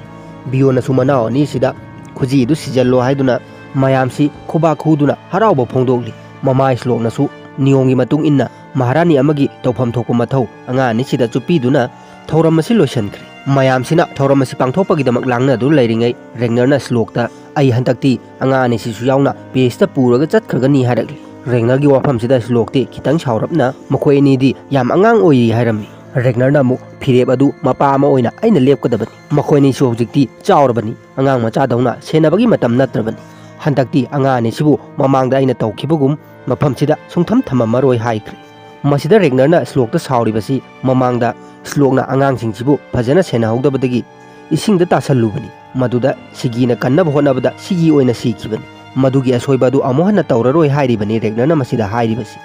ꯕꯤꯌꯣꯟꯅꯁꯨ ꯃꯅꯥꯎ ꯑꯅꯤꯁꯤꯗ ꯈꯨꯖꯤ ꯑꯗꯨ ꯁꯤꯖꯜꯂꯣ ꯍꯥꯏꯗꯨꯅ ꯃꯌꯥꯝꯁꯤ ꯈꯨꯕꯥꯛ ꯈꯨꯗꯨꯅ ꯍꯔꯥꯎꯕ ꯐꯣꯡꯗꯣꯛꯂꯤ꯫ ꯃꯃꯥ ꯁ꯭ꯂꯣꯛꯅꯁꯨ ꯅꯤꯌꯣꯝꯒꯤ ꯃꯇꯨꯡ ꯏꯟꯅ ꯃꯍꯥꯔꯥꯅꯤ ꯑꯃꯒꯤ ꯇꯧꯐꯝ ꯊꯣꯛꯄ ꯃꯊꯧ ꯑꯉꯥꯡ ꯑꯅꯤꯁꯤꯗꯁꯨ ꯄꯤꯗꯨꯅ ꯊꯧꯔꯝ ꯑꯁꯤ ꯂꯣꯏꯁꯤꯟꯈ꯭ꯔꯦ꯫ ꯃꯌꯥꯝꯁꯤꯅ ꯊꯧꯔꯝ ꯑꯁꯤ ꯄꯥꯡꯊꯣꯛꯄꯒꯤꯗꯃꯛ ꯂꯥꯡꯅꯗꯨꯅ ꯂꯩꯔꯤꯉꯩ, ꯔꯦꯒꯅꯔꯅ ꯁ꯭ꯂꯣꯛꯇ, "ꯑꯩ ꯍꯟꯗꯛꯇꯤ ꯑꯉꯥꯡ ꯑꯅꯤꯁꯤꯁꯨ ꯌꯥꯎꯅ ꯄꯦꯔꯤꯁꯇ ꯄꯨꯔꯒ ꯆꯠꯈ꯭ꯔꯒꯅꯤ" ꯍꯥꯏꯔꯛꯂꯤ꯫ ꯔꯦꯒꯅꯔꯒꯤ ꯋꯥꯐꯝꯁꯤꯗ ꯁ꯭ꯂꯣꯛꯇꯤ ꯈꯤꯇꯪ ꯁꯥꯎꯔꯞꯅ, "ꯃꯈꯣꯏ ꯑꯅꯤꯗꯤ ꯌꯥꯝ ꯑꯉꯥꯡ ꯑꯣꯏꯔꯤ" ꯍꯥꯏꯔꯝꯃꯤ꯫ ꯔꯦꯒꯅꯔꯅ ꯑꯃꯨꯛ, "ꯐꯤꯔꯦꯞ ꯑꯗꯨ ꯃꯄꯥ ꯑꯃ ꯑꯣꯏꯅ ꯑꯩꯅ ꯂꯦꯞꯀꯗꯕꯅꯤ꯫ ꯃꯈꯣꯏ ꯑꯅꯤꯁꯨ ꯍꯧꯖꯤꯛꯇꯤ ꯆꯥꯎꯔꯕꯅꯤ꯫ ꯑꯉꯥꯡ ꯃꯆꯥꯗꯧꯅ ꯁꯦꯟꯅꯕꯒꯤ ꯃꯇꯝ ꯅꯠꯇ꯭ꯔꯕꯅꯤ꯫ ꯍꯟꯗꯛꯇꯤ ꯑꯉꯥꯡ ꯑꯅꯤꯁꯤꯕꯨ ꯃꯃꯥꯡꯗ ꯑꯩꯅ ꯇꯧꯈꯤꯕꯒꯨꯝ ꯃꯐꯝꯁꯤꯗ ꯁꯨꯡꯊꯝ ꯊꯝꯃꯝꯃꯔꯣꯏ" ꯍꯥꯏꯈ꯭ꯔꯦ꯫ ꯃꯁꯤꯗ ꯔꯦꯒꯅꯔꯅ ꯁ꯭ꯂꯣꯛꯇ ꯁꯥꯎꯔꯤꯕꯁꯤ ꯃꯃꯥꯡꯗ ꯁ꯭ꯂꯣꯛꯅ ꯑꯉꯥꯡꯁꯤꯡꯁꯤꯕꯨ ꯐꯖꯅ ꯁꯦꯟꯅꯍꯧꯗꯕꯗꯒꯤ ꯏꯁꯤꯡꯗ ꯇꯥꯁꯜꯂꯨꯕꯅꯤ꯫ ꯃꯗꯨꯗ ꯁꯤꯒꯤꯅ ꯀꯟꯅꯕ ꯍꯣꯠꯅꯕꯗ ꯁꯤꯒꯤ ꯑꯣꯏꯅ ꯁꯤꯈꯤꯕꯅꯤ꯫ ꯃꯗꯨꯒꯤ ꯑꯁꯣꯏꯕ ꯑꯗꯨ ꯑꯃꯨꯛ ꯍꯟꯅ ꯇꯧꯔꯔꯣꯏ ꯍꯥꯏꯔꯤꯕꯅꯤ ꯔꯦꯒꯅꯔꯅ ꯃꯁꯤꯗ ꯍꯥꯏꯔꯤꯕꯁꯤ꯫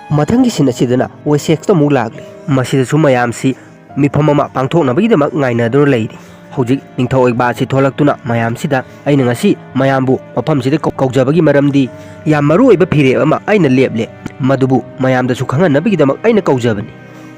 ꯃꯊꯪꯒꯤ ꯁꯤꯟ ꯑꯁꯤꯗꯅ ꯋꯦꯁꯦꯛꯁꯇ ꯑꯃꯨꯛ ꯂꯥꯛꯂꯤ꯫ ꯃꯁꯤꯗꯁꯨ ꯃꯌꯥꯝꯁꯤ ꯃꯤꯐꯝ ꯑꯃ ꯄꯥꯡꯊꯣꯛꯅꯕꯒꯤꯗꯃꯛ ꯉꯥꯏꯅꯗꯨꯅ ꯂꯩꯔꯤ꯫ ꯍꯧꯖꯤꯛ ꯅꯤꯡꯊꯧ ꯑꯦꯛꯕꯥꯔ ꯑꯁꯤ ꯊꯣꯛꯂꯛꯇꯨꯅ ꯃꯌꯥꯝꯁꯤꯗ, "ꯑꯩꯅ ꯉꯁꯤ ꯃꯌꯥꯝꯕꯨ ꯃꯐꯝꯁꯤꯗ ꯀꯧ-, ꯀꯧꯖꯕꯒꯤ ꯃꯔꯝꯗꯤ ꯌꯥꯝ ꯃꯔꯨ ꯑꯣꯏꯕ ꯐꯤꯔꯦꯞ ꯑꯃ ꯑꯩꯅ ꯂꯦꯞꯂꯦ꯫ ꯃꯗꯨꯕꯨ ꯃꯌꯥꯝꯗꯁꯨ ꯈꯪꯍꯟꯅꯕꯒꯤꯗꯃꯛ ꯑꯩꯅ ꯀꯧꯖꯕꯅꯤ꯫"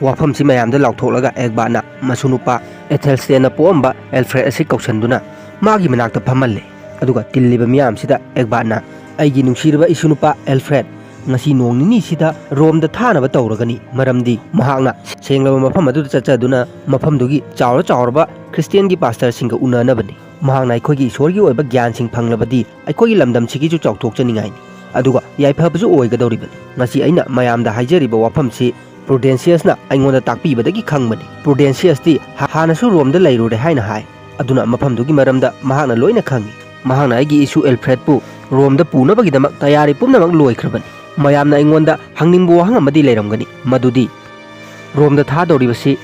ꯋꯥꯐꯝꯁꯤ ꯃꯌꯥꯝꯗ ꯂꯥꯎꯊꯣꯛꯂꯒ ꯑꯦꯛꯕꯥꯔꯅ ꯃꯁꯨ ꯅꯨꯄꯥ ꯑꯦꯊꯦꯜꯁꯇꯦꯟꯅ ꯄꯣꯛꯑꯝꯕ ꯑꯦꯜꯐ꯭ꯔꯦꯗ ꯑꯁꯤ ꯀꯧꯁꯟꯗꯨꯅ ꯃꯥꯒꯤ ꯃꯅꯥꯛꯇ ꯐꯝꯍꯜꯂꯦ꯫ ꯑꯗꯨꯒ ꯇꯤꯜꯂꯤꯕ ꯃꯤꯌꯥꯝꯁꯤꯗ ꯑꯦꯛꯕꯥꯔꯅ, "ꯑꯩꯒꯤ ꯅꯨꯡꯁꯤꯔꯕ ꯏꯁꯨ ꯅꯨꯄꯥ ꯑꯦꯜꯐ꯭ꯔꯦꯗ, ꯉꯁꯤ ꯅꯣꯡ ꯅꯤꯅꯤꯁꯤꯗ ꯔꯣꯝꯗ ꯊꯥꯅꯕ ꯇꯧꯔꯒꯅꯤ, ꯃꯔꯝꯗꯤ ꯃꯍꯥꯛꯅ ꯁꯦꯡꯂꯕ ꯃꯐꯝ ꯑꯗꯨꯗ ꯆꯠꯆꯗꯨꯅ ꯃꯐꯝꯗꯨꯒꯤ ꯆꯥꯎꯔ ꯆꯥꯎꯔꯕ ꯈ꯭ꯔꯤꯁꯇꯤꯌꯥꯟꯒꯤ ꯄꯥꯁꯇꯔꯁꯤꯡꯒ ꯎꯅꯅꯕꯅꯤ꯫ ꯃꯍꯥꯛꯅ ꯑꯩꯈꯣꯏꯒꯤ ꯏꯁꯣꯔꯒꯤ ꯑꯣꯏꯕ ꯒ꯭ꯌꯥꯟꯁꯤꯡ ꯐꯪꯂꯕꯗꯤ ꯑꯩꯈꯣꯏꯒꯤ ꯂꯝꯗꯝꯁꯤꯒꯤꯁꯨ ꯆꯥꯎꯊꯣꯛꯆꯅꯤꯡꯉꯥꯏꯅꯤ, ꯑꯗꯨꯒ ꯌꯥꯏꯐꯕꯁꯨ ꯑꯣꯏꯒꯗꯧꯔꯤꯕꯅꯤ꯫ ꯉꯁꯤ ꯑꯩꯅ ꯃꯌꯥꯝꯗ ꯍꯥꯏꯖꯔꯤꯕ ꯋꯥꯐꯝꯁꯤ ꯄ꯭ꯔꯨꯗꯦꯟꯁꯤꯌꯁꯅ ꯑꯩꯉꯣꯟꯗ ꯇꯥꯛꯄꯤꯕꯗꯒꯤ ꯈꯪꯕꯅꯤ꯫ ꯄ꯭ꯔꯨꯗꯦꯟꯁꯤꯌꯁꯇꯤ ꯍꯥ-, ꯍꯥꯟꯅꯁꯨ ꯔꯣꯝꯗ ꯂꯩꯔꯨꯔꯦ ꯍꯥꯏꯅ ꯍꯥꯏ꯫ ꯑꯗꯨꯅ ꯃꯐꯝꯗꯨꯒꯤ ꯃꯔꯝꯗ ꯃꯍꯥꯛꯅ ꯂꯣꯏꯅ ꯈꯪꯏ꯫ ꯃꯍꯥꯛꯅ ꯑꯩꯒꯤ ꯏꯁꯨ ꯑꯦꯜꯐ꯭ꯔꯦꯗꯄꯨ ꯔꯣꯝꯗ ꯄꯨꯅꯕꯒꯤꯗꯃꯛ ꯇꯌꯥꯔꯤ ꯄꯨꯝꯅꯃꯛ ꯂꯣꯏꯈ꯭ꯔꯕꯅꯤ꯫ ꯃꯌꯥꯝꯅ ꯑꯩꯉꯣꯟꯗ ꯍꯪꯅꯤꯡꯕ ꯋꯥꯍꯪ ꯑꯃꯗꯤ ꯂꯩꯔꯝꯒꯅꯤ, ꯃꯗꯨꯗꯤ ꯔꯣꯝꯗ ꯊꯥꯗꯧꯔꯤꯕꯁꯤ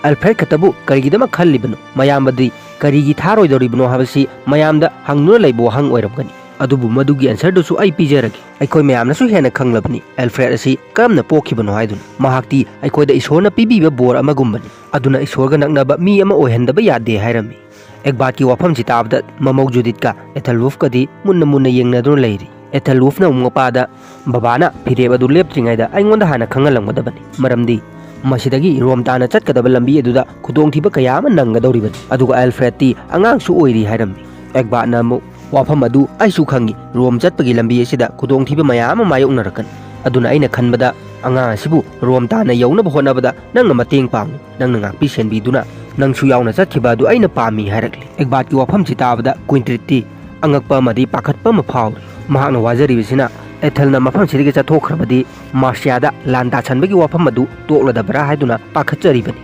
ꯑꯦꯜꯐ꯭ꯔꯦꯗ ꯈꯛꯇꯕꯨ ꯀꯔꯤꯒꯤꯗꯃꯛ ꯈꯜꯂꯤꯕꯅꯣ? ꯃꯌꯥꯝꯕꯗꯤ ꯀꯔꯤꯒꯤ ꯊꯥꯔꯣꯏꯗꯧꯔꯤꯕꯅꯣ ꯍꯥꯏꯕꯁꯤ ꯃꯌꯥꯝꯗ ꯍꯪꯗꯨꯅ ꯂꯩꯕ ꯋꯥꯍꯪ ꯑꯣꯏꯔꯝꯒꯅꯤ꯫ ꯑꯗꯨꯕꯨ ꯃꯗꯨꯒꯤ answer ꯗꯨꯁꯨ ꯑꯩ ꯄꯤꯖꯔꯒꯦ꯫ ꯑꯩꯈꯣꯏ ꯃꯌꯥꯝꯅꯁꯨ ꯍꯦꯟꯅ ꯈꯪꯂꯕꯅꯤ ꯑꯦꯜꯐ꯭ꯔꯦꯗ ꯑꯁꯤ ꯀꯔꯝꯅ ꯄꯣꯛꯈꯤꯕꯅꯣ ꯍꯥꯏꯗꯨꯅ꯫ ꯃꯍꯥꯛꯇꯤ ꯑꯩꯈꯣꯏꯗ ꯏꯁꯣꯔꯅ ꯄꯤꯕꯤꯕ ꯕꯣꯔ ꯑꯃꯒꯨꯝꯕꯅꯤ꯫ ꯑꯗꯨꯅ ꯏꯁꯣꯔꯒ ꯅꯛꯅꯕ ꯃꯤ ꯑꯃ ꯑꯣꯏꯍꯟꯗꯕ ꯌꯥꯗꯦ ꯍꯥꯏꯔꯝꯃꯤ꯫ ꯑꯦꯒꯕꯥꯔꯠꯀꯤ ꯋꯥꯐꯝꯁꯤ ꯇꯥꯕꯗ ꯃꯃꯧ ꯖꯨꯗꯤꯠꯀ ꯑꯦꯊꯦꯜꯋꯨꯜꯐꯀꯗꯤ ꯃꯨꯟꯅ ꯃꯨꯟꯅ ꯌꯦꯡꯅꯗꯨꯅ ꯂꯩꯔꯤ꯫ ꯑꯦꯊꯦꯜꯋꯨꯜꯐꯅ ꯑꯃꯨꯛ ꯃꯄꯥꯗ, "ꯕꯕꯥꯅ ꯐꯤꯔꯦꯞ ꯑꯗꯨ ꯂꯦꯞꯇ꯭ꯔꯤꯉꯩꯗ ꯑꯩꯉꯣꯟꯗ ꯍꯥꯟꯅ ꯈꯪꯍꯜꯂꯝꯒꯗꯕꯅꯤ, ꯃꯔꯝꯗꯤ ꯃꯁꯤꯗꯒꯤ ꯔꯣꯝ ꯇꯥꯟꯅ ꯆꯠꯀꯗꯕ ꯂꯝꯕꯤ ꯑꯗꯨꯗ ꯈꯨꯗꯣꯡꯊꯤꯕ ꯀꯌꯥ ꯑꯃ ꯅꯪꯒꯗꯧꯔꯤꯕꯅꯤ"꯫ ꯑꯗꯨꯒ ꯑꯦꯜꯐ꯭ꯔꯦꯗꯇꯤ ꯑꯉꯥꯡꯁꯨ ꯑꯣꯏꯔꯤ ꯍꯥꯏꯔꯝꯃꯤ꯫ ꯑꯦꯒꯕꯥꯔꯠꯅ ꯑꯃꯨꯛ, "ꯋꯥꯐꯝ ꯑꯗꯨ ꯑꯩꯁꯨ ꯈꯪꯏ, ꯔꯣꯝ ꯆꯠꯄꯒꯤ ꯂꯝꯕꯤ ꯑꯁꯤꯗ ꯈꯨꯗꯣꯡꯊꯤꯕ ꯃꯌꯥꯝ ꯑꯃ ꯃꯥꯌꯣꯛꯅꯔꯛꯀꯅꯤ꯫ ꯑꯗꯨꯅ ꯑꯩꯅ ꯈꯟꯕꯗ ꯑꯉꯥꯡ ꯑꯁꯤꯕꯨ ꯔꯣꯝ ꯇꯥꯟꯅ ꯌꯧꯅꯕ ꯍꯣꯠꯅꯕꯗ ꯅꯪꯅ ꯃꯇꯦꯡ ꯄꯥꯡꯉꯨ, ꯅꯪꯅ ꯉꯥꯛꯄꯤ ꯁꯦꯟꯕꯤꯗꯨꯅ ꯅꯪꯁꯨ ꯌꯥꯎꯅ ꯆꯠꯈꯤꯕ ꯑꯗꯨ ꯑꯩꯅ ꯄꯥꯝꯃꯤ" ꯍꯥꯏꯔꯛꯂꯤ꯫ ꯑꯦꯒꯕꯥꯔꯠꯀꯤ ꯋꯥꯐꯝꯁꯤ ꯇꯥꯕꯗ ꯀ꯭ꯋꯤꯟꯇ꯭ꯔꯤꯠꯇꯤ ꯑꯉꯛꯄ ꯑꯃꯗꯤ ꯄꯥꯈꯠꯄ ꯑꯃ ꯐꯥꯎꯔꯤ꯫ ꯃꯍꯥꯛꯅ ꯋꯥꯖꯔꯤꯕꯁꯤꯅ ꯑꯦꯊꯦꯜꯅ ꯃꯐꯝꯁꯤꯗꯒꯤ ꯆꯠꯊꯣꯛꯈ꯭ꯔꯕꯗꯤ ꯃꯥꯔꯁꯤꯌꯥꯗ ꯂꯥꯟ ꯇꯥꯁꯟꯕꯒꯤ ꯋꯥꯐꯝ ꯑꯗꯨ ꯇꯣꯛꯂꯗꯕ꯭ꯔꯥ ꯍꯥꯏꯗꯨꯅ ꯄꯥꯈꯠꯆꯔꯤꯕꯅꯤ꯫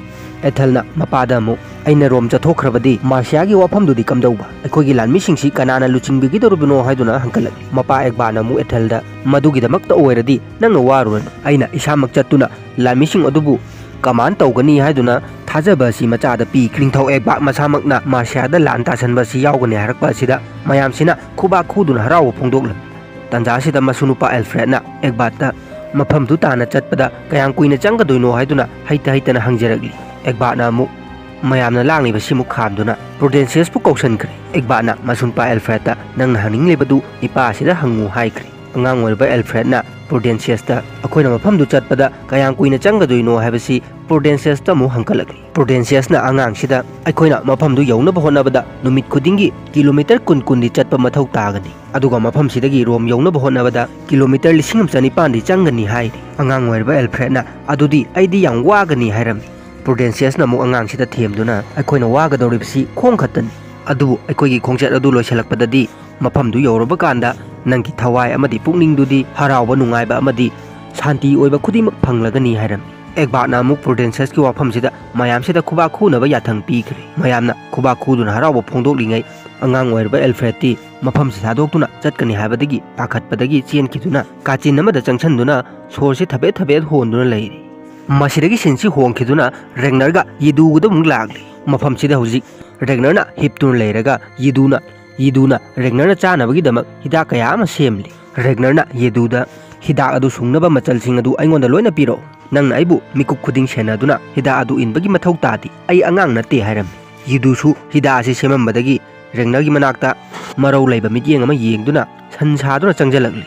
ꯑꯦꯊꯦꯜꯅ ꯃꯄꯥꯗ ꯑꯃꯨꯛ, "ꯑꯩꯅ ꯔꯣꯝ ꯆꯠꯊꯣꯛꯈ꯭ꯔꯕꯗꯤ ꯃꯥꯔꯁꯤꯌꯥꯒꯤ ꯋꯥꯐꯝꯗꯨꯗꯤ ꯀꯝꯗꯧꯕ? ꯑꯩꯈꯣꯏꯒꯤ ꯂꯥꯟꯃꯤꯁꯤꯡꯁꯤ ꯀꯅꯥꯅ ꯂꯨꯆꯤꯡꯕꯤꯒꯗꯧꯔꯤꯕꯅꯣ?" ꯍꯥꯏꯗꯨꯅ ꯍꯪꯒꯠꯂꯛꯂꯤ꯫ ꯃꯄꯥ ꯑꯦꯒꯕꯥꯔꯠꯅ ꯑꯃꯨꯛ ꯑꯦꯊꯦꯜꯗ, "ꯃꯗꯨꯒꯤꯗꯃꯛꯇ ꯑꯣꯏꯔꯗꯤ ꯅꯪꯅ ꯋꯥꯔꯨꯔꯅꯨ꯫ ꯑꯩꯅ ꯏꯁꯥꯃꯛ ꯆꯠꯇꯨꯅ ꯂꯥꯟꯃꯤꯁꯤꯡ ꯑꯗꯨꯕꯨ ꯀꯃꯥꯟ ꯇꯧꯒꯅꯤ" ꯍꯥꯏꯗꯨꯅ ꯊꯥꯖꯕ ꯑꯁꯤ ꯃꯆꯥꯗ ꯄꯤꯈ꯭ꯔꯦ꯫ ꯅꯤꯡꯊꯧ ꯑꯦꯒꯕꯥꯔꯠ ꯃꯁꯥꯃꯛꯅ ꯃꯥꯔꯁꯤꯌꯥꯗ ꯂꯥꯟ ꯇꯥꯁꯟꯕ ꯑꯁꯤ ꯌꯥꯎꯒꯅꯤ ꯍꯥꯏꯔꯛꯄ ꯑꯁꯤꯗ ꯃꯌꯥꯝꯁꯤꯅ ꯈꯨꯕꯥꯛ ꯈꯨꯗꯨꯅ ꯍꯔꯥꯎꯕ ꯐꯣꯡꯗꯣꯛꯂꯝꯃꯤ꯫ ꯇꯥꯟꯖꯥ ꯑꯁꯤꯗ ꯃꯁꯨ ꯅꯨꯄꯥ ꯑꯦꯜꯐ꯭ꯔꯦꯗꯅ ꯑꯦꯒꯕꯥꯔꯠꯇ ꯃꯐꯝꯗꯨ ꯇꯥꯟꯅ ꯆꯠꯄꯗ ꯀꯌꯥꯝ ꯀꯨꯏꯅ ꯆꯪꯒꯗꯣꯏꯅꯣ ꯍꯥꯏꯗꯨꯅ ꯍꯩꯇ ꯍꯩꯇꯅ ꯍꯪꯖꯔꯛꯂꯤ꯫ ꯑꯦꯒꯕꯥꯔꯠꯅ ꯑꯃꯨꯛ ꯃꯌꯥꯝꯅ ꯂꯥꯡꯂꯤꯕꯁꯤꯃꯨꯛ ꯈꯥꯝꯗꯨꯅ ꯄ꯭ꯔꯨꯗꯦꯟꯁꯤꯌꯁꯄꯨ ꯀꯧꯁꯟꯈ꯭ꯔꯦ꯫ ꯑꯦꯒꯕꯥꯔꯠꯅ ꯃꯁꯨ ꯅꯨꯄꯥ ꯑꯦꯜꯐ꯭ꯔꯦꯗꯇ "ꯅꯪꯅ ꯍꯪꯅꯤꯡꯂꯤꯕꯗꯨ ꯏꯄꯥ ꯑꯁꯤꯗ ꯍꯪꯉꯨ" ꯍꯥꯏꯈ꯭ꯔꯦ꯫ ꯑꯉꯥꯡ ꯑꯣꯏꯔꯤꯕ ꯑꯦꯜꯐ꯭ꯔꯦꯗꯅ ꯄ꯭ꯔꯨꯗꯦꯟꯁꯤꯌꯁꯇ "ꯑꯩꯈꯣꯏꯅ ꯃꯐꯝꯗꯨ ꯆꯠꯄꯗ ꯀꯌꯥꯝ ꯀꯨꯏꯅ ꯆꯪꯒꯗꯣꯏꯅꯣ" ꯍꯥꯏꯕꯁꯤ ꯄ꯭ꯔꯨꯗꯦꯟꯁꯤꯌꯁꯇ ꯑꯃꯨꯛ ꯍꯪꯀꯠꯂꯛꯂꯤ꯫ ꯄ꯭ꯔꯨꯗꯦꯟꯁꯤꯌꯁꯅ ꯑꯉꯥꯡꯁꯤꯗ "ꯑꯩꯈꯣꯏꯅ ꯃꯐꯝꯗꯨ ꯌꯧꯅꯕ ꯍꯣꯠꯅꯕꯗ ꯅꯨꯃꯤꯠ ꯈꯨꯗꯤꯡꯒꯤ ꯀꯤꯂꯣꯃꯤꯇꯔ ꯀꯨꯟ ꯀꯨꯟꯗꯤ ꯆꯠꯄ ꯃꯊꯧ ꯇꯥꯒꯅꯤ꯫ ꯑꯗꯨꯒ ꯃꯐꯝꯁꯤꯗꯒꯤ ꯔꯣꯝ ꯌꯧꯅꯕ ꯍꯣꯠꯅꯕꯗ ꯀꯤꯂꯣꯃꯤꯇꯔ ꯂꯤꯁꯤꯡ ꯑꯃ ꯆꯅꯤꯄꯥꯟꯗꯤ ꯆꯪꯒꯅꯤ" ꯍꯥꯏꯔꯤ꯫ ꯑꯉꯥꯡ ꯑꯣꯏꯔꯤꯕ ꯑꯦꯜꯐ꯭ꯔꯦꯗꯅ "ꯑꯗꯨꯗꯤ ꯑꯩꯗꯤ ꯌꯥꯝ ꯋꯥꯒꯅꯤ" ꯍꯥꯏꯔꯝꯃꯤ꯫ ꯄ꯭ꯔꯨꯗꯦꯟꯁꯤꯌꯁꯅ ꯑꯃꯨꯛ ꯑꯉꯥꯡꯁꯤꯗ ꯊꯦꯝꯗꯨꯅ "ꯑꯩꯈꯣꯏꯅ ꯋꯥꯒꯗꯧꯔꯤꯕꯁꯤ ꯈꯣꯡ ꯈꯛꯇꯅꯤ꯫ ꯑꯗꯨꯕꯨ ꯑꯩꯈꯣꯏꯒꯤ ꯈꯣꯡꯆꯠ ꯑꯗꯨ ꯂꯣꯏꯁꯤꯜꯂꯛꯄꯗꯗꯤ ꯃꯐꯝꯗꯨ ꯌꯧꯔꯕ ꯀꯥꯟꯗ ꯅꯪꯒꯤ ꯊꯋꯥꯏ ꯑꯃꯗꯤ ꯄꯨꯛꯅꯤꯡꯗꯨꯗꯤ ꯍꯔꯥꯎꯕ ꯅꯨꯡꯉꯥꯏꯕ ꯑꯃꯗꯤ ꯁꯥꯟꯇꯤ ꯑꯣꯏꯕ ꯈꯨꯗꯤꯡꯃꯛ ꯐꯪꯂꯒꯅꯤ" ꯍꯥꯏꯔꯝꯃꯤ꯫ ꯑꯦꯒꯕꯥꯔꯠꯅ ꯑꯃꯨꯛ ꯄ꯭ꯔꯨꯗꯦꯟꯁꯤꯌꯁꯀꯤ ꯋꯥꯐꯝꯁꯤꯗ ꯃꯌꯥꯝꯁꯤꯗ ꯈꯨꯕꯥꯛ ꯈꯨꯅꯕ ꯌꯥꯊꯪ ꯄꯤꯈ꯭ꯔꯦ꯫ ꯃꯌꯥꯝꯅ ꯈꯨꯕꯥꯛ ꯈꯨꯗꯨꯅ ꯍꯔꯥꯎꯕ ꯐꯣꯡꯗꯣꯛꯂꯤꯉꯩ ꯑꯉꯥꯡ ꯑꯣꯏꯔꯤꯕ ꯑꯦꯜꯐ꯭ꯔꯦꯗꯇꯤ ꯃꯐꯝꯁꯤ ꯊꯥꯗꯣꯛꯇꯨꯅ ꯆꯠꯀꯅꯤ ꯍꯥꯏꯕꯗꯒꯤ ꯄꯥꯈꯠꯄꯗꯒꯤ ꯆꯦꯟꯈꯤꯗꯨꯅ ꯀꯥꯆꯤꯟ ꯑꯃꯗ ꯆꯪꯁꯤꯟꯗꯨꯅ ꯁꯣꯔꯁꯤ ꯊꯕꯦꯠ ꯊꯕꯦꯠ ꯍꯣꯟꯗꯨꯅ ꯂꯩꯔꯤ꯫ ꯃꯁꯤꯗꯒꯤ ꯁꯤꯟꯁꯤ ꯍꯣꯡꯈꯤꯗꯨꯅ ꯔꯦꯒꯅꯔꯒ ꯌꯦꯗꯨꯒꯗ ꯑꯃꯨꯛ ꯂꯥꯛꯂꯤ꯫ ꯃꯐꯝꯁꯤꯗ ꯍꯧꯖꯤꯛ ꯔꯦꯒꯅꯔꯅ ꯍꯤꯞꯇꯨꯅ ꯂꯩꯔꯒ ꯌꯤꯗꯨꯅ, ꯌꯤꯗꯨꯅ ꯔꯦꯒꯅꯔꯅ ꯆꯥꯅꯕꯒꯤꯗꯃꯛ ꯍꯤꯗꯥꯛ ꯀꯌꯥ ꯑꯃ ꯁꯦꯝꯂꯤ꯫ ꯔꯦꯒꯅꯔꯅ ꯌꯤꯗꯨꯗ, "ꯍꯤꯗꯥꯛ ꯑꯗꯨ ꯁꯨꯡꯅꯕ ꯃꯆꯜꯁꯤꯡ ꯑꯗꯨ ꯑꯩꯉꯣꯟꯗ ꯂꯣꯏꯅ ꯄꯤꯔꯛꯎ꯫ ꯅꯪꯅ ꯑꯩꯕꯨ ꯃꯤꯀꯨꯞ ꯈꯨꯗꯤꯡ ꯁꯦꯟꯅꯗꯨꯅ ꯍꯤꯗꯥꯛ ꯑꯗꯨ ꯏꯟꯕꯒꯤ ꯃꯊꯧ ꯇꯥꯗꯦ꯫ ꯑꯩ ꯑꯉꯥꯡ ꯅꯠꯇꯦ" ꯍꯥꯏꯔꯝꯃꯤ꯫ ꯌꯤꯗꯨꯁꯨ ꯍꯤꯗꯥꯛ ꯑꯁꯤ ꯁꯦꯝꯃꯝꯕꯗꯒꯤ ꯔꯦꯒꯅꯔꯒꯤ ꯃꯅꯥꯛꯇ ꯃꯔꯧ ꯂꯩꯕ ꯃꯤꯠꯌꯦꯡ ꯑꯃ ꯌꯦꯡꯗꯨꯅ ꯁꯟ ꯁꯥꯗꯨꯅ ꯆꯪꯁꯤꯜꯂꯛꯂꯤ꯫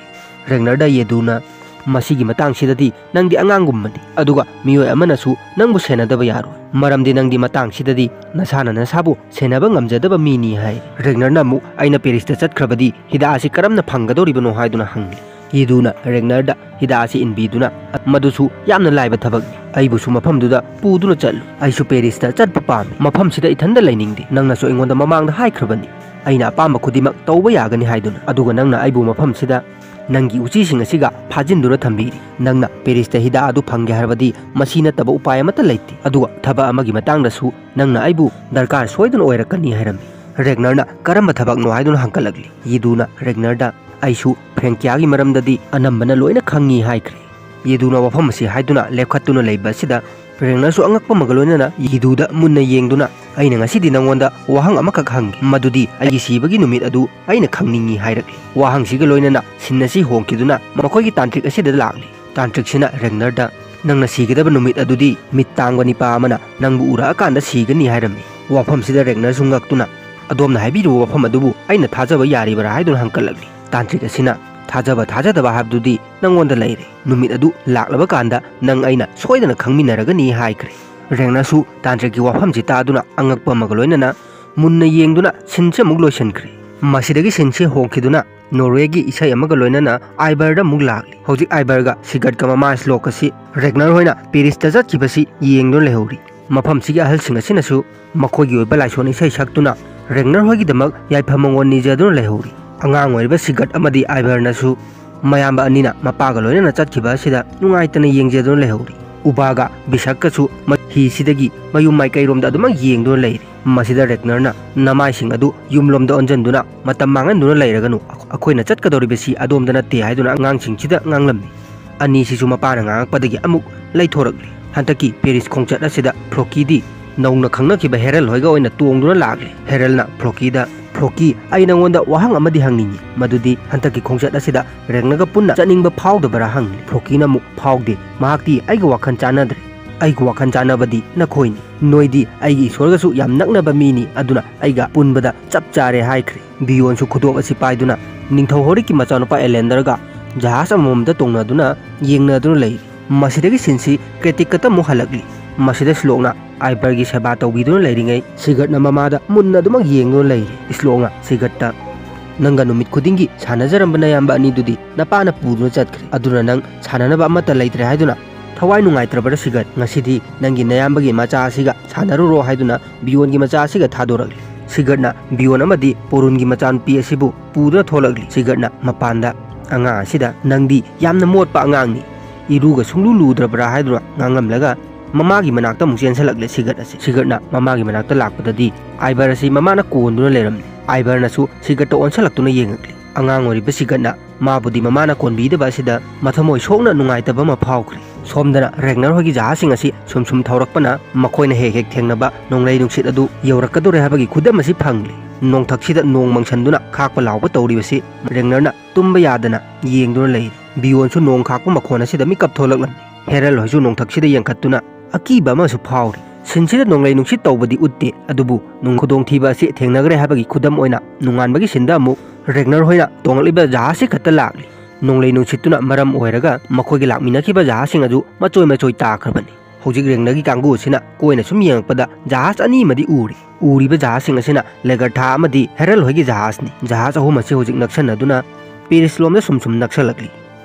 ꯔꯦꯒꯅꯔꯗ ꯌꯤꯗꯨꯅ, "ꯃꯁꯤꯒꯤ ꯃꯇꯥꯡꯁꯤꯗꯗꯤ ꯅꯪꯗꯤ ꯑꯉꯥꯡꯒꯨꯝꯕꯅꯤ, ꯑꯗꯨꯒ ꯃꯤꯑꯣꯏ ꯑꯃꯅꯁꯨ ꯅꯪꯕꯨ ꯁꯦꯟꯅꯗꯕ ꯌꯥꯔꯣꯏ, ꯃꯔꯝꯗꯤ ꯅꯪꯗꯤ ꯃꯇꯥꯡꯁꯤꯗꯗꯤ ꯅꯁꯥꯅ ꯅꯁꯥꯕꯨ ꯁꯦꯟꯅꯕ ꯉꯝꯖꯗꯕ ꯃꯤꯅꯤ" ꯍꯥꯏ꯫ ꯔꯦꯒꯅꯔꯅ ꯑꯃꯨꯛ, "ꯑꯩꯅ ꯄꯦꯔꯤꯁꯇ ꯆꯠꯈ꯭ꯔꯕꯗꯤ ꯍꯤꯗꯥꯛ ꯑꯁꯤ ꯀꯔꯝꯅ ꯐꯪꯒꯗꯧꯔꯤꯕꯅꯣ?" ꯍꯥꯏꯗꯨꯅ ꯍꯪꯂꯤ꯫ ꯌꯤꯗꯨꯅ ꯔꯦꯒꯅꯔꯗ ꯍꯤꯗꯥꯛ ꯑꯁꯤ ꯏꯟꯕꯤꯗꯨꯅ, "ꯃꯗꯨꯁꯨ ꯌꯥꯝꯅ ꯂꯥꯏꯕ ꯊꯕꯛꯅꯤ꯫ ꯑꯩꯕꯨꯁꯨ ꯃꯐꯝꯗꯨꯗ ꯄꯨꯗꯨꯅ ꯆꯠꯂꯨ꯫ ꯑꯩꯁꯨ ꯄꯦꯔꯤꯁꯇ ꯆꯠꯄ ꯄꯥꯝꯃꯤ꯫ ꯃꯐꯝꯁꯤꯗ ꯏꯊꯟꯗ ꯂꯩꯅꯤꯡꯗꯦ꯫ ꯅꯪꯅꯁꯨ ꯑꯩꯉꯣꯟꯗ ꯃꯃꯥꯡꯗ ꯍꯥꯏꯈ꯭ꯔꯕꯅꯤ, ꯑꯩꯅ ꯑꯄꯥꯝꯕ ꯈꯨꯗꯤꯡꯃꯛ ꯇꯧꯕ ꯌꯥꯒꯅꯤ ꯍꯥꯏꯗꯨꯅ꯫ ꯑꯗꯨꯒ ꯅꯪꯅ ꯑꯩꯕꯨ ꯃꯐꯝꯁꯤꯗ ꯅꯪꯒꯤ ꯎꯆꯤꯁꯤꯡ ꯑꯁꯤꯒ ꯐꯥꯖꯤꯟꯗꯨꯅ ꯊꯝꯕꯤꯔꯤ꯫ ꯅꯪꯅ ꯄꯦꯔꯤꯁꯇ ꯍꯤꯗꯥꯛ ꯑꯗꯨ ꯐꯪꯒꯦ ꯍꯥꯏꯔꯕꯗꯤ ꯃꯁꯤ ꯅꯠꯇꯕ ꯎꯄꯥꯏ ꯑꯃꯠꯇ ꯂꯩꯇꯦ꯫ ꯑꯗꯨꯒ ꯊꯕꯛ ꯑꯃꯒꯤ ꯃꯇꯥꯡꯗꯁꯨ ꯅꯪꯅ ꯑꯩꯕꯨ ꯗꯔꯀꯥꯔ ꯁꯣꯏꯗꯅ ꯑꯣꯏꯔꯛꯀꯅꯤ" ꯍꯥꯏꯔꯝꯃꯤ꯫ ꯔꯦꯒꯅꯔꯅ ꯀꯔꯝꯕ ꯊꯕꯛꯅꯣ ꯍꯥꯏꯗꯨꯅ ꯍꯪꯀꯠꯂꯛꯂꯤ꯫ ꯌꯤꯗꯨꯅ ꯔꯦꯒꯅꯔꯗ, "ꯑꯩꯁꯨ ꯐ꯭ꯔꯦꯡꯀꯤꯌꯥꯒꯤ ꯃꯔꯝꯗꯗꯤ ꯑꯅꯝꯕꯅ ꯂꯣꯏꯅ ꯈꯪꯉꯤ" ꯍꯥꯏꯈ꯭ꯔꯦ꯫ ꯌꯤꯗꯨꯅ ꯋꯥꯐꯝ ꯑꯁꯤ ꯍꯥꯏꯗꯨꯅ ꯂꯦꯞꯈꯠꯇꯨꯅ ꯂꯩꯕ ꯑꯁꯤꯗ ꯔꯦꯒꯅꯔꯁꯨ ꯑꯉꯛꯄ ꯑꯃꯒ ꯂꯣꯏꯅꯅ ꯌꯤꯗꯨꯗ ꯃꯨꯟꯅ ꯌꯦꯡꯗꯨꯅ, "ꯑꯩꯅ ꯉꯁꯤꯗꯤ ꯅꯪꯉꯣꯟꯗ ꯋꯥꯍꯪ ꯑꯃꯈꯛ ꯍꯪꯒꯦ, ꯃꯗꯨꯗꯤ ꯑꯩꯒꯤ ꯁꯤꯕꯒꯤ ꯅꯨꯃꯤꯠ ꯑꯗꯨ ꯑꯩꯅ ꯈꯪꯅꯤꯡꯏ" ꯍꯥꯏꯔꯛꯂꯤ꯫ ꯋꯥꯍꯪꯁꯤꯒ ꯂꯣꯏꯅꯅ ꯁꯤꯟ ꯑꯁꯤ ꯍꯣꯡꯈꯤꯗꯨꯅ ꯃꯈꯣꯏꯒꯤ ꯇꯥꯟꯇ꯭ꯔꯤꯛ ꯑꯁꯤꯗ ꯂꯥꯛꯂꯤ꯫ ꯇꯥꯟꯇ꯭ꯔꯤꯛꯁꯤꯅ ꯔꯦꯒꯅꯔꯗ, "ꯅꯪꯅ ꯁꯤꯒꯗꯕ ꯅꯨꯃꯤꯠ ꯑꯗꯨꯗꯤ ꯃꯤꯠ ꯇꯥꯡꯕ ꯅꯤꯄꯥ ꯑꯃꯅ ꯅꯪꯕꯨ ꯎꯔꯛꯑꯀꯥꯟꯗ ꯁꯤꯒꯅꯤ" ꯍꯥꯏꯔꯝꯃꯤ꯫ ꯋꯥꯐꯝꯁꯤꯗ ꯔꯦꯒꯅꯔꯁꯨ ꯉꯛꯇꯨꯅ, "ꯑꯗꯣꯝꯅ ꯍꯥꯏꯕꯤꯔꯤꯕ ꯋꯥꯐꯝ ꯑꯗꯨꯕꯨ ꯑꯩꯅ ꯊꯥꯖꯕ ꯌꯥꯔꯤꯕꯔꯥ?" ꯍꯥꯏꯗꯨꯅ ꯍꯪꯀꯠꯂꯛꯂꯤ꯫ ꯇꯥꯟꯇ꯭ꯔꯤꯛ ꯑꯁꯤꯅ, "ꯊꯥꯖꯕ ꯊꯥꯖꯗꯕ ꯍꯥꯏꯕꯗꯨꯗꯤ ꯅꯪꯉꯣꯟꯗ ꯂꯩꯔꯦ꯫ ꯅꯨꯃꯤꯠ ꯑꯗꯨ ꯂꯥꯛꯂꯕ ꯀꯥꯟꯗ ꯅꯪ ꯑꯩꯅ ꯁꯣꯏꯗꯅ ꯈꯪꯃꯤꯟꯅꯔꯒꯅꯤ" ꯍꯥꯏꯈ꯭ꯔꯦ꯫ ꯔꯦꯒꯅꯔꯁꯨ ꯇꯥꯟꯇ꯭ꯔꯤꯛꯀꯤ ꯋꯥꯐꯝꯁꯤ ꯇꯥꯗꯨꯅ ꯑꯉꯛꯄ ꯑꯃꯒ ꯂꯣꯏꯅꯅ ꯃꯨꯟꯅ ꯌꯦꯡꯗꯨꯅ ꯁꯤꯟꯁꯤ ꯑꯃꯨꯛ ꯂꯣꯏꯁꯤꯟꯈ꯭ꯔꯦ꯫ ꯃꯁꯤꯗꯒꯤ ꯁꯤꯟꯁꯤ ꯍꯣꯡꯈꯤꯗꯨꯅ ꯅꯣꯔꯋꯦꯒꯤ ꯏꯁꯩ ꯑꯃꯒ ꯂꯣꯏꯅꯅ ꯑꯥꯏꯕꯔꯗ ꯑꯃꯨꯛ ꯂꯥꯛꯂꯤ꯫ ꯍꯧꯖꯤꯛ ꯑꯥꯏꯕꯔꯒ ꯁꯤꯒꯠꯀ ꯃꯃꯥ ꯁ꯭ꯂꯣꯛ ꯑꯁꯤ ꯔꯦꯒꯅꯔ ꯍꯣꯏꯅ ꯄꯦꯔꯤꯁꯇ ꯆꯠꯈꯤꯕꯁꯤ ꯌꯦꯡꯗꯨꯅ ꯂꯩꯍꯧꯔꯤ꯫ ꯃꯐꯝꯁꯤꯒꯤ ꯑꯍꯜꯁꯤꯡ ꯑꯁꯤꯅꯁꯨ ꯃꯈꯣꯏꯒꯤ ꯑꯣꯏꯕ ꯂꯥꯏꯁꯣꯟ ꯏꯁꯩ ꯁꯛꯇꯨꯅ ꯔꯦꯒꯅꯔ ꯍꯣꯏꯒꯤꯗꯃꯛ ꯌꯥꯏꯐ ꯃꯪꯒꯣꯜ ꯅꯤꯖꯗꯨꯅ ꯂꯩꯍꯧꯔꯤ꯫ ꯑꯉꯥꯡ ꯑꯣꯏꯔꯤꯕ ꯁꯤꯒꯠ ꯑꯃꯗꯤ ꯑꯥꯏꯕꯔꯅꯁꯨ ꯃꯌꯥꯝꯕ ꯑꯅꯤꯅ ꯃꯄꯥꯒ ꯂꯣꯏꯅꯅ ꯆꯠꯈꯤꯕ ꯑꯁꯤꯗ ꯅꯨꯡꯉꯥꯏꯇꯅ ꯌꯦꯡꯖꯗꯨꯅ ꯂꯩꯍꯧꯔꯤ꯫ ꯎꯕꯥꯒ ꯕꯤꯁꯛꯀꯁꯨ ꯃ-, ꯍꯤꯁꯤꯗꯒꯤ ꯃꯌꯨꯝ ꯃꯥꯏꯀꯩꯔꯣꯝꯗ ꯑꯗꯨꯃꯛ ꯌꯦꯡꯗꯨꯅ ꯂꯩꯔꯤ꯫ ꯃꯁꯤꯗ ꯔꯦꯒꯅꯔꯅ, "ꯅꯃꯥꯏꯁꯤꯡ ꯑꯗꯨ ꯌꯨꯝꯂꯣꯝꯗ ꯑꯣꯟꯁꯤꯟꯗꯨꯅ ꯃꯇꯝ ꯃꯥꯡꯍꯟꯗꯨꯅ ꯂꯩꯔꯒꯅꯨ꯫ ꯑꯩꯈꯣꯏꯅ ꯆꯠꯀꯗꯧꯔꯤꯕꯁꯤ ꯑꯗꯣꯝꯗ ꯅꯠꯇꯦ" ꯍꯥꯏꯗꯨꯅ ꯑꯉꯥꯡꯁꯤꯡꯁꯤꯗ ꯉꯥꯡꯂꯝꯃꯤ꯫ ꯑꯅꯤꯁꯤꯁꯨ ꯃꯄꯥꯅ ꯉꯥꯡꯉꯛꯄꯗꯒꯤ ꯑꯃꯨꯛ ꯂꯩꯊꯣꯔꯛꯂꯤ꯫ ꯍꯟꯗꯛꯀꯤ ꯄꯦꯔꯤꯁ ꯈꯣꯡꯆꯠ ꯑꯁꯤꯗ ꯐ꯭ꯂꯣꯀꯤꯗꯤ ꯅꯧꯅ ꯈꯪꯅꯈꯤꯕ ꯍꯦꯔꯜ ꯍꯣꯏꯒ ꯑꯣꯏꯅ ꯇꯣꯡꯗꯨꯅ ꯂꯥꯛꯂꯤ꯫ ꯍꯦꯔꯜꯅ ꯐ꯭ꯂꯣꯀꯤꯗ, "ꯐ꯭ꯂꯣꯀꯤ, ꯑꯩ ꯅꯉꯣꯟꯗ ꯋꯥꯍꯪ ꯑꯃꯗꯤ ꯍꯪꯅꯤꯡꯉꯤ, ꯃꯗꯨꯗꯤ ꯍꯟꯗꯛꯀꯤ ꯈꯣꯡꯆꯠ ꯑꯁꯤꯗ ꯔꯦꯒꯅꯔꯒ ꯄꯨꯟꯅ ꯆꯠꯅꯤꯡꯕ ꯐꯥꯎꯗꯕ꯭ꯔꯥ?" ꯍꯪꯂꯤ꯫ ꯐ꯭ꯂꯣꯀꯤꯅ ꯑꯃꯨꯛ, "ꯐꯥꯎꯗꯦ, ꯃꯍꯥꯛꯇꯤ ꯑꯩꯒ ꯋꯥꯈꯜ ꯆꯥꯟꯅꯗ꯭ꯔꯦ꯫ ꯑꯩꯒ ꯋꯥꯈꯜ ꯆꯥꯟꯅꯕꯗꯤ ꯅꯈꯣꯏꯅꯤ꯫ ꯅꯣꯏꯗꯤ ꯑꯩꯒꯤ ꯏꯁꯣꯔꯒꯁꯨ ꯌꯥꯝ ꯅꯛꯅꯕ ꯃꯤꯅꯤ, ꯑꯗꯨꯅ ꯑꯩꯒ ꯄꯨꯟꯕꯗ ꯆꯞ ꯆꯥꯔꯦ" ꯍꯥꯏꯈ꯭ꯔꯦ꯫ ꯕꯤꯌꯣꯟꯁꯨ ꯈꯨꯗꯣꯞ ꯑꯁꯤ ꯄꯥꯏꯗꯨꯅ ꯅꯤꯡꯊꯧ ꯍꯣꯔꯤꯛꯀꯤ ꯃꯆꯥꯅꯨꯄꯥ ꯑꯦꯂꯦꯟꯗꯔꯒ ꯖꯍꯥꯖ ꯑꯃꯃꯝꯗ ꯇꯣꯡꯅꯗꯨꯅ ꯌꯦꯡꯅꯗꯨꯅ ꯂꯩꯔꯤ꯫ ꯃꯁꯤꯗꯒꯤ ꯁꯤꯟꯁꯤ ꯀ꯭ꯔꯦꯇꯤꯛꯀꯇ ꯑꯃꯨꯛ ꯍꯜꯂꯛꯂꯤ꯫ ꯃꯁꯤꯗ ꯁ꯭ꯂꯣꯛꯅ ꯑꯥꯏꯕꯔꯒꯤ ꯁꯦꯕꯥ ꯇꯧꯕꯤꯗꯨꯅ ꯂꯩꯔꯤꯉꯩ ꯁꯤꯒꯠꯅ ꯃꯃꯥꯗ ꯃꯨꯟꯅ ꯑꯗꯨꯃꯛ ꯌꯦꯡꯗꯨꯅ ꯂꯩꯔꯤ꯫ ꯁ꯭ꯂꯣꯛꯅ ꯁꯤꯒꯠꯇ, "ꯅꯪꯒ ꯅꯨꯃꯤꯠ ꯈꯨꯗꯤꯡꯒꯤ ꯁꯥꯟꯅꯖꯔꯝꯕ ꯅꯌꯥꯝꯕ ꯑꯅꯤꯗꯨꯗꯤ ꯅꯄꯥꯅ ꯄꯨꯗꯨꯅ ꯆꯠꯈ꯭ꯔꯦ꯫ ꯑꯗꯨꯅ ꯅꯪ ꯁꯥꯟꯅꯅꯕ ꯑꯃꯠꯇ ꯂꯩꯇ꯭ꯔꯦ ꯍꯥꯏꯗꯨꯅ ꯊꯋꯥꯏ ꯅꯨꯡꯉꯥꯏꯇ꯭ꯔꯕ꯭ꯔꯥ ꯁꯤꯒꯠ? ꯉꯁꯤꯗꯤ ꯅꯪꯒꯤ ꯅꯌꯥꯝꯕꯒꯤ ꯃꯆꯥ ꯑꯁꯤꯒ ꯁꯥꯟꯅꯔꯨꯔꯣ" ꯍꯥꯏꯗꯨꯅ ꯕꯤꯌꯣꯟꯒꯤ ꯃꯆꯥ ꯑꯁꯤꯒ ꯊꯥꯗꯣꯔꯛꯂꯤ꯫ ꯁꯤꯒꯠꯅ ꯕꯤꯌꯣꯟ ꯑꯃꯗꯤ ꯄꯣꯔꯨꯟꯒꯤ ꯃꯆꯥꯅꯨꯄꯤ ꯑꯁꯤꯕꯨ ꯄꯨꯗꯨꯅ ꯊꯣꯛꯂꯛꯂꯤ꯫ ꯁꯤꯒꯠꯅ ꯃꯄꯥꯟꯗ ꯑꯉꯥꯡ ꯑꯁꯤꯗ, "ꯅꯪꯗꯤ ꯌꯥꯝꯅ ꯃꯣꯠꯄ ꯑꯉꯥꯡꯅꯤ, ꯏꯔꯨꯒ ꯁꯨꯡꯂꯨ ꯂꯨꯗ꯭ꯔꯕ꯭ꯔꯥ?" ꯍꯥꯏꯗꯨꯅ ꯉꯥꯡꯂꯝꯂꯒ ꯃꯃꯥꯒꯤ ꯃꯅꯥꯛꯇ ꯑꯃꯨꯛ ꯆꯦꯟꯁꯤꯜꯂꯛꯂꯦ ꯁꯤꯒꯠ ꯑꯁꯤ꯫ ꯁꯤꯒꯠꯅ ꯃꯃꯥꯒꯤ ꯃꯅꯥꯛꯇ ꯂꯥꯛꯄꯗꯗꯤ ꯑꯥꯏꯕꯔ ꯑꯁꯤ ꯃꯃꯥꯅ ꯀꯣꯟꯗꯨꯅ ꯂꯩꯔꯝꯂꯦ꯫ ꯑꯥꯏꯕꯔꯅꯁꯨ ꯁꯤꯒꯠꯇ ꯑꯣꯟꯁꯤꯜꯂꯛꯇꯨꯅ ꯌꯦꯡꯉꯛꯂꯤ꯫ ꯑꯉꯥꯡ ꯑꯣꯏꯔꯤꯕ ꯁꯤꯒꯠꯅ ꯃꯥꯕꯨꯗꯤ ꯃꯃꯥꯅ ꯀꯣꯟꯕꯤꯗꯕ ꯑꯁꯤꯗ ꯃꯊꯃꯣꯏ ꯁꯣꯛꯅ ꯅꯨꯡꯉꯥꯏꯇꯕ ꯑꯃ ꯐꯥꯎꯈ꯭ꯔꯦ꯫ ꯁꯣꯝꯗꯅ ꯔꯦꯒꯅꯔ ꯍꯣꯏꯒꯤ ꯖꯍꯥꯖꯁꯤꯡ ꯑꯁꯤ ꯁꯨꯝ ꯁꯨꯝ ꯊꯧꯔꯛꯄꯅ ꯃꯈꯣꯏꯅ ꯍꯦꯛ ꯍꯦꯛ ꯊꯦꯡꯅꯕ ꯅꯣꯡꯂꯩ ꯅꯨꯡꯁꯤꯠ ꯑꯗꯨ ꯌꯧꯔꯛꯀꯗꯧꯔꯦ ꯍꯥꯏꯕꯒꯤ ꯈꯨꯗꯝ ꯑꯁꯤ ꯐꯪꯂꯤ꯫ ꯅꯣꯡꯊꯛꯁꯤꯗ ꯅꯣꯡ ꯃꯪꯁꯟꯗꯨꯅ ꯈꯥꯛꯄ ꯂꯥꯎꯕ ꯇꯧꯔꯤꯕꯁꯤ ꯔꯦꯒꯅꯔꯅ ꯇꯨꯝꯕ ꯌꯥꯗꯅ ꯌꯦꯡꯗꯨꯅ ꯂꯩꯔꯤ꯫ ꯕꯤꯌꯣꯟꯁꯨ ꯅꯣꯡ ꯈꯥꯛꯄ ꯃꯈꯣꯟ ꯑꯁꯤꯗ ꯃꯤꯀꯞ ꯊꯣꯛꯂꯛꯂꯝꯃꯤ꯫ ꯍꯦꯔꯜ ꯍꯣꯏꯁꯨ ꯅꯣꯡꯊꯛꯁꯤꯗ ꯌꯦꯡꯈꯠꯇꯨꯅ ꯑꯀꯤꯕ ꯑꯃꯁꯨ ꯐꯥꯎꯔꯤ꯫ ꯁꯤꯟꯁꯤꯗ ꯅꯣꯡꯂꯩ ꯅꯨꯡꯁꯤꯠ ꯇꯧꯕꯗꯤ ꯎꯠꯇꯦ, ꯑꯗꯨꯕꯨ ꯅꯨꯡ-, ꯈꯨꯗꯣꯡꯊꯤꯕ ꯑꯁꯤ ꯊꯦꯡꯅꯈ꯭ꯔꯦ ꯍꯥꯏꯕꯒꯤ ꯈꯨꯗꯝ ꯑꯣꯏꯅ ꯅꯣꯡꯉꯥꯟꯕꯒꯤ ꯁꯤꯟꯗ ꯑꯃꯨꯛ ꯔꯦꯒꯅꯔ ꯍꯣꯏꯅ ꯇꯣꯡꯂꯛꯂꯤꯕ ꯖꯍꯥꯖꯁꯤ ꯈꯛꯇ ꯂꯥꯛꯂꯤ꯫ ꯅꯣꯡꯂꯩ ꯅꯨꯡꯁꯤꯠꯇꯨꯅ ꯃꯔꯝ ꯑꯣꯏꯔꯒ ꯃꯈꯣꯏꯒꯤ ꯂꯥꯛꯃꯤꯟꯅꯈꯤꯕ ꯖꯍꯥꯖꯁꯤꯡ ꯑꯗꯨ ꯃꯆꯣꯏ ꯃꯆꯣꯏ ꯇꯥꯈ꯭ꯔꯕꯅꯤ꯫ ꯍꯧꯖꯤꯛ ꯔꯦꯒꯅꯔꯒꯤ ꯀꯥꯡꯕꯨ ꯑꯁꯤꯅ ꯀꯣꯏꯅ ꯁꯨꯝ ꯌꯦꯡꯉꯛꯄꯗ ꯖꯍꯥꯖ ꯑꯅꯤ ꯑꯃꯗꯤ ꯎꯔꯤ꯫ ꯎꯔꯤꯕ ꯖꯍꯥꯖꯁꯤꯡ ꯑꯁꯤꯅ ꯂꯦꯒꯔꯊꯥ ꯑꯃꯗꯤ ꯍꯦꯔꯜ ꯍꯣꯏꯒꯤ ꯖꯍꯥꯖꯅꯤ꯫ ꯖꯍꯥꯖ ꯑꯍꯨꯝ ꯑꯁꯤ ꯍꯧꯖꯤꯛ ꯅꯛꯁꯟꯅꯗꯨꯅ ꯄꯦꯔꯤꯁꯂꯣꯝꯗ ꯁꯨꯝ ꯁꯨꯝ ꯅꯛꯁꯜꯂꯛꯂꯤ꯫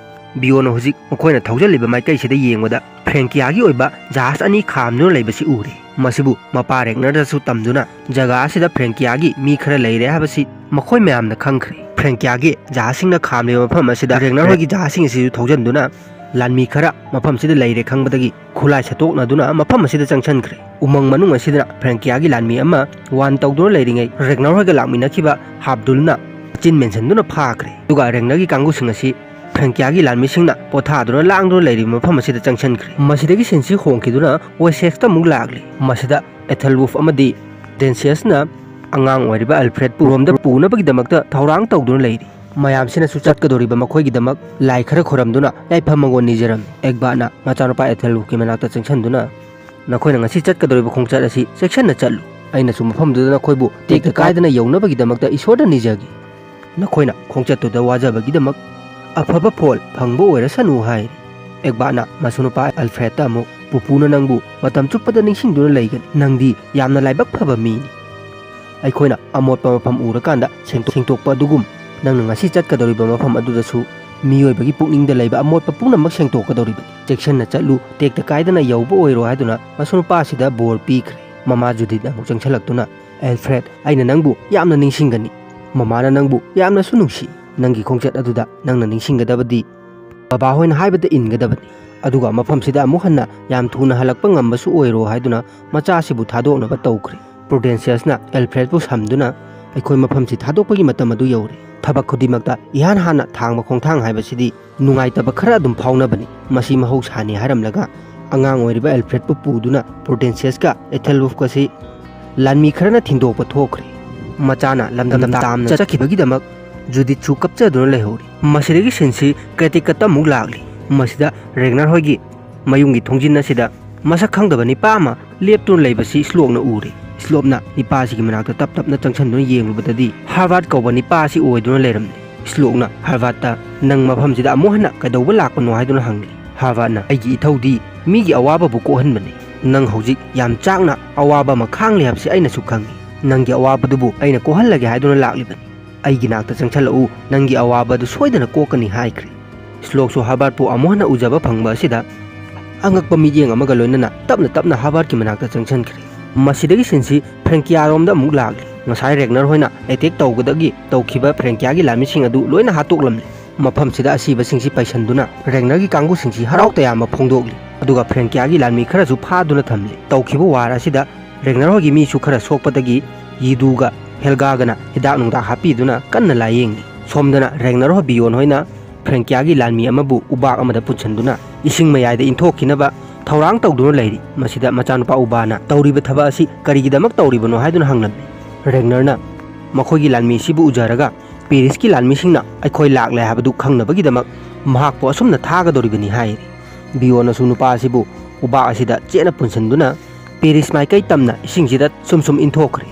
ꯕꯤꯌꯣꯟꯅ ꯍꯧꯖꯤꯛ ꯃꯈꯣꯏꯅ ꯊꯧꯖꯜꯂꯤꯕ ꯃꯥꯏꯀꯩꯁꯤꯗ ꯌꯦꯡꯕꯗ ꯐ꯭ꯔꯦꯡꯀꯤꯌꯥꯒꯤ ꯑꯣꯏꯕ ꯖꯍꯥꯖ ꯑꯅꯤ ꯈꯥꯝꯗꯨꯅ ꯂꯩꯕꯁꯤ ꯎꯔꯤ꯫ ꯃꯁꯤꯕꯨ ꯃꯄꯥ ꯔꯦꯒꯅꯔꯗꯁꯨ ꯇꯝꯗꯨꯅ ꯖꯒꯥ ꯑꯁꯤꯗ ꯐ꯭ꯔꯦꯡꯀꯤꯌꯥꯒꯤ ꯃꯤ ꯈꯔ ꯂꯩꯔꯦ ꯍꯥꯏꯕꯁꯤ ꯃꯈꯣꯏ ꯃꯌꯥꯝꯅ ꯈꯪꯈ꯭ꯔꯦ꯫ ꯐ꯭ꯔꯦꯡꯀꯤꯌꯥꯒꯤ ꯖꯍꯥꯖꯁꯤꯡꯅ ꯈꯥꯝꯂꯤꯕ ꯃꯐꯝ ꯑꯁꯤꯗ ꯔꯦꯒꯅꯔ ꯍꯣꯏꯒꯤ ꯖꯍꯥꯖꯁꯤꯡ ꯑꯁꯤꯁꯨ ꯊꯧꯖꯤꯟꯗꯨꯅ ꯂꯥꯟꯃꯤ ꯈꯔ ꯃꯐꯝꯁꯤꯗ ꯂꯩꯔꯦ ꯈꯪꯕꯗꯒꯤ ꯈꯨꯠꯂꯥꯏ ꯁꯠꯇꯣꯛꯅꯗꯨꯅ ꯃꯐꯝ ꯑꯁꯤꯗ ꯆꯪꯁꯤꯟꯈ꯭ꯔꯦ꯫ ꯎꯃꯪ ꯃꯅꯨꯡ ꯑꯁꯤꯗ ꯐ꯭ꯔꯦꯡꯀꯤꯌꯥꯒꯤ ꯂꯥꯟꯃꯤ ꯑꯃ ꯋꯥꯟ ꯇꯧꯗꯨꯅ ꯂꯩꯔꯤꯉꯩ ꯔꯦꯒꯅꯔ ꯍꯣꯏꯒ ꯂꯥꯛꯃꯤꯟꯅꯈꯤꯕ ꯍꯥꯞꯗꯨꯜꯅ ꯆꯤꯟ ꯃꯦꯟꯁꯤꯟꯗꯨꯅ ꯐꯥꯈ꯭ꯔꯦ꯫ ꯑꯗꯨꯒ ꯔꯦꯒꯅꯔꯒꯤ ꯀꯥꯡꯕꯨꯁꯤꯡ ꯑꯁꯤ ꯐ꯭ꯔꯦꯡꯀꯤꯌꯥꯒꯤ ꯂꯥꯟꯃꯤꯁꯤꯡꯅ ꯄꯣꯊꯥꯗꯨꯅ ꯂꯥꯡꯗꯨꯅ ꯂꯩꯔꯤꯕ ꯃꯐꯝ ꯑꯁꯤꯗ ꯆꯪꯁꯤꯟꯈ꯭ꯔꯦ꯫ ꯃꯁꯤꯗꯒꯤ ꯁꯤꯟꯁꯤ ꯍꯣꯡꯈꯤꯗꯨꯅ ꯋꯦꯁꯦꯛꯁꯇ ꯑꯃꯨꯛ ꯂꯥꯛꯂꯤ꯫ ꯃꯁꯤꯗ ꯑꯦꯊꯦꯜꯋꯨꯐ ꯑꯃꯗꯤ ꯄ꯭ꯔꯨꯗꯦꯟꯁꯤꯌꯁꯅ ꯑꯉꯥꯡ ꯑꯣꯏꯔꯤꯕ ꯑꯦꯜꯐ꯭ꯔꯦꯗꯄꯨ ꯔꯣꯝꯗ ꯄꯨꯅꯕꯒꯤꯗꯃꯛꯇ ꯊꯧꯔꯥꯡ ꯇꯧꯗꯨꯅ ꯂꯩꯔꯤ꯫ ꯃꯌꯥꯝꯁꯤꯅꯁꯨ ꯆꯠꯀꯗꯧꯔꯤꯕ ꯃꯈꯣꯏꯒꯤꯗꯃꯛ ꯂꯥꯏ ꯈꯔ ꯈꯣꯏꯔꯝꯗꯨꯅ ꯌꯥꯏꯐ ꯃꯪꯒꯣꯜ ꯅꯤꯖꯔꯝꯃꯤ꯫ ꯑꯦꯒꯕꯥꯠꯅ ꯃꯆꯥꯅꯨꯄꯥ ꯑꯦꯊꯦꯜꯋꯨꯐꯀꯤ ꯃꯅꯥꯛꯇ ꯆꯪꯁꯤꯟꯗꯨꯅ, "ꯅꯈꯣꯏꯅ ꯉꯁꯤ ꯆꯠꯀꯗꯧꯔꯤꯕ ꯈꯣꯡꯆꯠ ꯑꯁꯤ ꯆꯦꯛꯁꯤꯟꯅ ꯆꯠꯂꯨ꯫ ꯑꯩꯅꯁꯨ ꯃꯐꯝꯗꯨꯗ ꯅꯈꯣꯏꯕꯨ ꯇꯦꯛꯇ ꯀꯥꯏꯗꯅ ꯌꯧꯅꯕꯒꯤꯗꯃꯛꯇ ꯏꯁꯣꯔꯗ ꯅꯤꯖꯒꯦ꯫ ꯅꯈꯣꯏꯅ ꯈꯣꯡꯆꯠꯇꯨꯗ ꯋꯥꯖꯕꯒꯤꯗꯃꯛ ꯑꯐꯕ ꯐꯣꯜ ꯐꯪꯕ ꯑꯣꯏꯔꯁꯅꯨ" ꯍꯥꯏꯔꯤ꯫ ꯑꯦꯒꯕꯥꯠꯅ ꯃꯁꯨꯅꯨꯄꯥ ꯑꯦꯜꯐ꯭ꯔꯦꯗꯇ ꯑꯃꯨꯛ, "ꯄꯨꯄꯨꯅ ꯅꯪꯕꯨ ꯃꯇꯝ ꯆꯨꯞꯄꯗ ꯅꯤꯡꯁꯤꯡꯗꯨꯅ ꯂꯩꯒꯅꯤ꯫ ꯅꯪꯗꯤ ꯌꯥꯝꯅ ꯂꯥꯏꯕꯛ ꯐꯕ ꯃꯤꯅꯤ꯫ ꯑꯩꯈꯣꯏꯅ ꯑꯃꯣꯠꯄ ꯃꯐꯝ ꯎꯔꯀꯥꯟꯗ ꯁꯦꯡꯇꯣꯛ-, ꯁꯦꯡꯇꯣꯛꯄ ꯑꯗꯨꯒꯨꯝ, ꯅꯪꯅ ꯉꯁꯤ ꯆꯠꯀꯗꯧꯔꯤꯕ ꯃꯐꯝ ꯑꯗꯨꯗꯁꯨ ꯃꯤꯑꯣꯏꯕꯒꯤ ꯄꯨꯛꯅꯤꯡꯗ ꯂꯩꯕ ꯑꯃꯣꯠꯄ ꯄꯨꯝꯅꯃꯛ ꯁꯦꯡꯇꯣꯛꯀꯗꯧꯔꯤꯕꯅꯤ꯫ ꯆꯦꯛꯁꯤꯟꯅ ꯆꯠꯂꯨ, ꯇꯦꯛꯇ ꯀꯥꯏꯗꯅ ꯌꯧꯕ ꯑꯣꯏꯔꯣ" ꯍꯥꯏꯗꯨꯅ ꯃꯁꯨꯅꯨꯄꯥ ꯑꯁꯤꯗ ꯕꯣꯔ ꯄꯤꯈ꯭ꯔꯦ꯫ ꯃꯃꯥ ꯖꯨꯗꯤꯠꯅ ꯑꯃꯨꯛ ꯆꯪꯁꯤꯜꯂꯛꯇꯨꯅ, "ꯑꯦꯜꯐ꯭ꯔꯦꯗ, ꯑꯩꯅ ꯅꯪꯕꯨ ꯌꯥꯝꯅ ꯅꯤꯡꯁꯤꯡꯒꯅꯤ꯫ ꯃꯃꯥꯅ ꯅꯪꯕꯨ ꯌꯥꯝꯅꯁꯨ ꯅꯨꯡꯁꯤ꯫ ꯅꯪꯒꯤ ꯈꯣꯡꯆꯠ ꯑꯗꯨꯗ ꯅꯪꯅ ꯅꯤꯡꯁꯤꯡꯒꯗꯕꯗꯤ ꯕꯕꯥꯍꯣꯏꯅ ꯍꯥꯏꯕꯗ ꯏꯟꯒꯗꯕꯅꯤ꯫ ꯑꯗꯨꯒ ꯃꯐꯝꯁꯤꯗ ꯑꯃꯨꯛ ꯍꯟꯅ ꯌꯥꯝ ꯊꯨꯅ ꯍꯜꯂꯛꯄ ꯉꯝꯕꯁꯨ ꯑꯣꯏꯔꯣ" ꯍꯥꯏꯗꯨꯅ ꯃꯆꯥꯁꯤꯕꯨ ꯊꯥꯗꯣꯛꯅꯕ ꯇꯧꯈ꯭ꯔꯦ꯫ ꯄ꯭ꯔꯨꯗꯦꯟꯁꯤꯌꯁꯅ ꯑꯦꯜꯐ꯭ꯔꯦꯗꯄꯨ ꯁꯝꯗꯨꯅ, "ꯑꯩꯈꯣꯏ ꯃꯐꯝꯁꯤ ꯊꯥꯗꯣꯛꯄꯒꯤ ꯃꯇꯝ ꯑꯗꯨ ꯌꯧꯔꯦ꯫ ꯊꯕꯛ ꯈꯨꯗꯤꯡꯃꯛꯇ ꯏꯍꯥꯟ ꯍꯥꯟꯅ ꯊꯥꯡꯕ ꯈꯣꯡꯊꯥꯡ ꯍꯥꯏꯕꯁꯤꯗꯤ ꯅꯨꯡꯉꯥꯏꯇꯕ ꯈꯔ ꯑꯗꯨꯝ ꯐꯥꯎꯅꯕꯅꯤ꯫ ꯃꯁꯤ ꯃꯍꯧꯁꯥꯅꯤ" ꯍꯥꯏꯔꯝꯂꯒ ꯑꯉꯥꯡ ꯑꯣꯏꯔꯤꯕ ꯑꯦꯜꯐ꯭ꯔꯦꯗꯄꯨ ꯄꯨꯗꯨꯅ ꯄ꯭ꯔꯨꯗꯦꯟꯁꯤꯌꯁꯀ ꯑꯦꯊꯦꯜꯋꯨꯐꯀꯁꯤ ꯂꯥꯟꯃꯤ ꯈꯔꯅ ꯊꯤꯟꯗꯣꯛꯄ ꯊꯣꯛꯈ꯭ꯔꯦ꯫ ꯃꯆꯥꯅ ꯂꯝꯗꯝ ꯇꯥꯝꯅ ꯆꯠꯈꯤꯕꯒꯤꯗꯃꯛ ꯖꯨꯗꯤꯠꯁꯨ ꯀꯞꯆꯗꯨꯅ ꯂꯩꯍꯧꯔꯤ꯫ ꯃꯁꯤꯗꯒꯤ ꯁꯤꯟꯁꯤ ꯀ꯭ꯔꯦꯇꯤꯛꯀꯠꯇ ꯑꯃꯨꯛ ꯂꯥꯛꯂꯤ꯫ ꯃꯁꯤꯗ ꯔꯦꯒꯅꯔ ꯍꯣꯏꯒꯤ ꯃꯌꯨꯝꯒꯤ ꯊꯣꯡꯖꯤꯟ ꯑꯁꯤꯗ ꯃꯁꯛ ꯈꯪꯗꯕ ꯅꯤꯄꯥ ꯑꯃ ꯂꯦꯞꯇꯨꯅ ꯂꯩꯕꯁꯤ ꯁ꯭ꯂꯣꯛꯅ ꯎꯔꯦ꯫ ꯁ꯭ꯂꯣꯛꯅ ꯅꯤꯄꯥꯁꯤꯒꯤ ꯃꯅꯥꯛꯇ ꯇꯞ ꯇꯞꯅ ꯆꯪꯁꯤꯟꯗꯨꯅ ꯌꯦꯡꯂꯨꯕꯗꯗꯤ ꯍꯥꯔꯕꯥꯔꯠ ꯀꯧꯕ ꯅꯤꯄꯥ ꯑꯁꯤ ꯑꯣꯏꯗꯨꯅ ꯂꯩꯔꯝꯂꯦ꯫ ꯁ꯭ꯂꯣꯛꯅ ꯍꯥꯔꯕꯥꯔꯠꯇ, "ꯅꯪ ꯃꯐꯝꯁꯤꯗ ꯑꯃꯨꯛ ꯍꯟꯅ ꯀꯩꯗꯧꯕ ꯂꯥꯛꯄꯅꯣ?" ꯍꯥꯏꯗꯨꯅ ꯍꯪꯂꯦ꯫ ꯍꯥꯔꯕꯥꯔꯠꯅ, "ꯑꯩꯒꯤ ꯏꯊꯧꯗꯤ ꯃꯤꯒꯤ ꯑꯋꯥꯕꯕꯨ ꯀꯣꯛꯍꯟꯕꯅꯤ꯫ ꯅꯪ ꯍꯧꯖꯤꯛ ꯌꯥꯝ ꯆꯥꯛꯅ ꯑꯋꯥꯕ ꯑꯃ ꯈꯥꯡꯂꯤ ꯍꯥꯏꯕꯁꯤ ꯑꯩꯅꯁꯨ ꯈꯪꯏ꯫ ꯅꯪꯒꯤ ꯑꯋꯥꯕꯗꯨꯕꯨ ꯑꯩꯅ ꯀꯣꯛꯍꯜꯂꯒꯦ ꯍꯥꯏꯗꯨꯅ ꯂꯥꯛꯂꯤꯕꯅꯤ꯫ ꯑꯩꯒꯤ ꯅꯥꯛꯇ ꯆꯪꯁꯤꯜꯂꯛꯎ, ꯅꯪꯒꯤ ꯑꯋꯥꯕ ꯑꯗꯨ ꯁꯣꯏꯗꯅ ꯀꯣꯛꯀꯅꯤ" ꯍꯥꯏꯈ꯭ꯔꯦ꯫ ꯁ꯭ꯂꯣꯛꯁꯨ ꯍꯥꯔꯕꯥꯔꯠꯄꯨ ꯑꯃꯨꯛ ꯍꯟꯅ ꯎꯖꯕ ꯐꯪꯕ ꯑꯁꯤꯗ ꯑꯉꯛꯄ ꯃꯤꯠꯌꯦꯡ ꯑꯃꯒ ꯂꯣꯏꯅꯅ ꯇꯞꯅ ꯇꯞꯅ ꯍꯥꯔꯕꯥꯔꯠꯀꯤ ꯃꯅꯥꯛꯇ ꯆꯪꯁꯤꯟꯈ꯭ꯔꯦ꯫ ꯃꯁꯤꯗꯒꯤ ꯁꯤꯟꯁꯤ ꯐ꯭ꯔꯦꯡꯀꯤꯌꯥꯔꯣꯝꯗ ꯑꯃꯨꯛ ꯂꯥꯛꯂꯤ꯫ ꯉꯁꯥꯏ ꯔꯦꯒꯅꯔ ꯍꯣꯏꯅ ꯑꯦꯇꯦꯛ ꯇꯧꯕꯗꯒꯤ ꯇꯧꯈꯤꯕ ꯐ꯭ꯔꯦꯡꯀꯤꯌꯥꯒꯤ ꯂꯥꯟꯃꯤꯁꯤꯡ ꯑꯗꯨ ꯂꯣꯏꯅ ꯍꯥꯠꯇꯣꯛꯂꯝꯂꯦ꯫ ꯃꯐꯝꯁꯤꯗ ꯑꯁꯤꯕꯁꯤꯡꯁꯤ ꯄꯩꯁꯟꯗꯨꯅ ꯔꯦꯒꯅꯔꯒꯤ ꯀꯥꯡꯕꯨꯁꯤꯡꯁꯤ ꯍꯔꯥꯎ ꯇꯌꯥꯝꯕ ꯐꯣꯡꯗꯣꯛꯂꯤ꯫ ꯑꯗꯨꯒ ꯐ꯭ꯔꯦꯡꯀꯤꯌꯥꯒꯤ ꯂꯥꯟꯃꯤ ꯈꯔꯁꯨ ꯐꯥꯗꯨꯅ ꯊꯝꯂꯤ꯫ ꯇꯧꯈꯤꯕ ꯋꯥꯔ ꯑꯁꯤꯗ ꯔꯦꯒꯅꯔ ꯍꯣꯏꯒꯤ ꯃꯤꯁꯨ ꯈꯔ ꯁꯣꯛꯄꯗꯒꯤ ꯌꯤꯗꯨꯒ ꯍꯦꯜꯒꯥꯒꯅ ꯍꯤꯗꯥꯛ ꯅꯨꯡꯗꯥꯛ ꯍꯥꯞꯄꯤꯗꯨꯅ ꯀꯟꯅ ꯂꯥꯌꯦꯡꯂꯤ꯫ ꯁꯣꯝꯗꯅ ꯔꯦꯒꯅꯔ ꯍꯣꯏ ꯕꯤꯌꯣꯟ ꯍꯣꯏꯅ ꯐ꯭ꯔꯦꯡꯀꯤꯌꯥꯒꯤ ꯂꯥꯟꯃꯤ ꯑꯃꯕꯨ ꯎꯕꯥꯛ ꯑꯃꯗ ꯄꯨꯟꯁꯤꯟꯗꯨꯅ ꯏꯁꯤꯡ ꯃꯌꯥꯏꯗ ꯏꯟꯊꯣꯛꯈꯤꯅꯕ ꯊꯧꯔꯥꯡ ꯇꯧꯗꯨꯅ ꯂꯩꯔꯤ꯫ ꯃꯁꯤꯗ ꯃꯆꯥꯅꯨꯄꯥ ꯎꯕꯥꯅ ꯇꯧꯔꯤꯕ ꯊꯕꯛ ꯑꯁꯤ ꯀꯔꯤꯒꯤꯗꯃꯛ ꯇꯧꯔꯤꯕꯅꯣ ꯍꯥꯏꯗꯨꯅ ꯍꯪꯂꯝꯃꯤ꯫ ꯔꯦꯒꯅꯔꯅ ꯃꯈꯣꯏꯒꯤ ꯂꯥꯟꯃꯤꯁꯤꯕꯨ ꯎꯖꯔꯒ ꯄꯦꯔꯤꯁꯀꯤ ꯂꯥꯟꯃꯤꯁꯤꯡꯅ ꯑꯩꯈꯣꯏ ꯂꯥꯛꯂꯦ ꯍꯥꯏꯕꯗꯨ ꯈꯪꯅꯕꯒꯤꯗꯃꯛ ꯃꯍꯥꯛꯄꯨ ꯑꯁꯨꯝꯅ ꯊꯥꯒꯗꯧꯔꯤꯕꯅꯤ ꯍꯥꯏꯔꯤ꯫ ꯕꯤꯌꯣꯟꯅꯁꯨ ꯅꯨꯄꯥ ꯑꯁꯤꯕꯨ ꯎꯕꯥꯛ ꯑꯁꯤꯗ ꯆꯦꯠꯅ ꯄꯨꯟꯁꯤꯟꯗꯨꯅ ꯄꯦꯔꯤꯁ ꯃꯥꯏꯀꯩ ꯇꯝꯅ ꯏꯁꯤꯡꯁꯤꯗ ꯁꯨꯝ ꯁꯨꯝ ꯏꯟꯊꯣꯛꯈ꯭ꯔꯦ꯫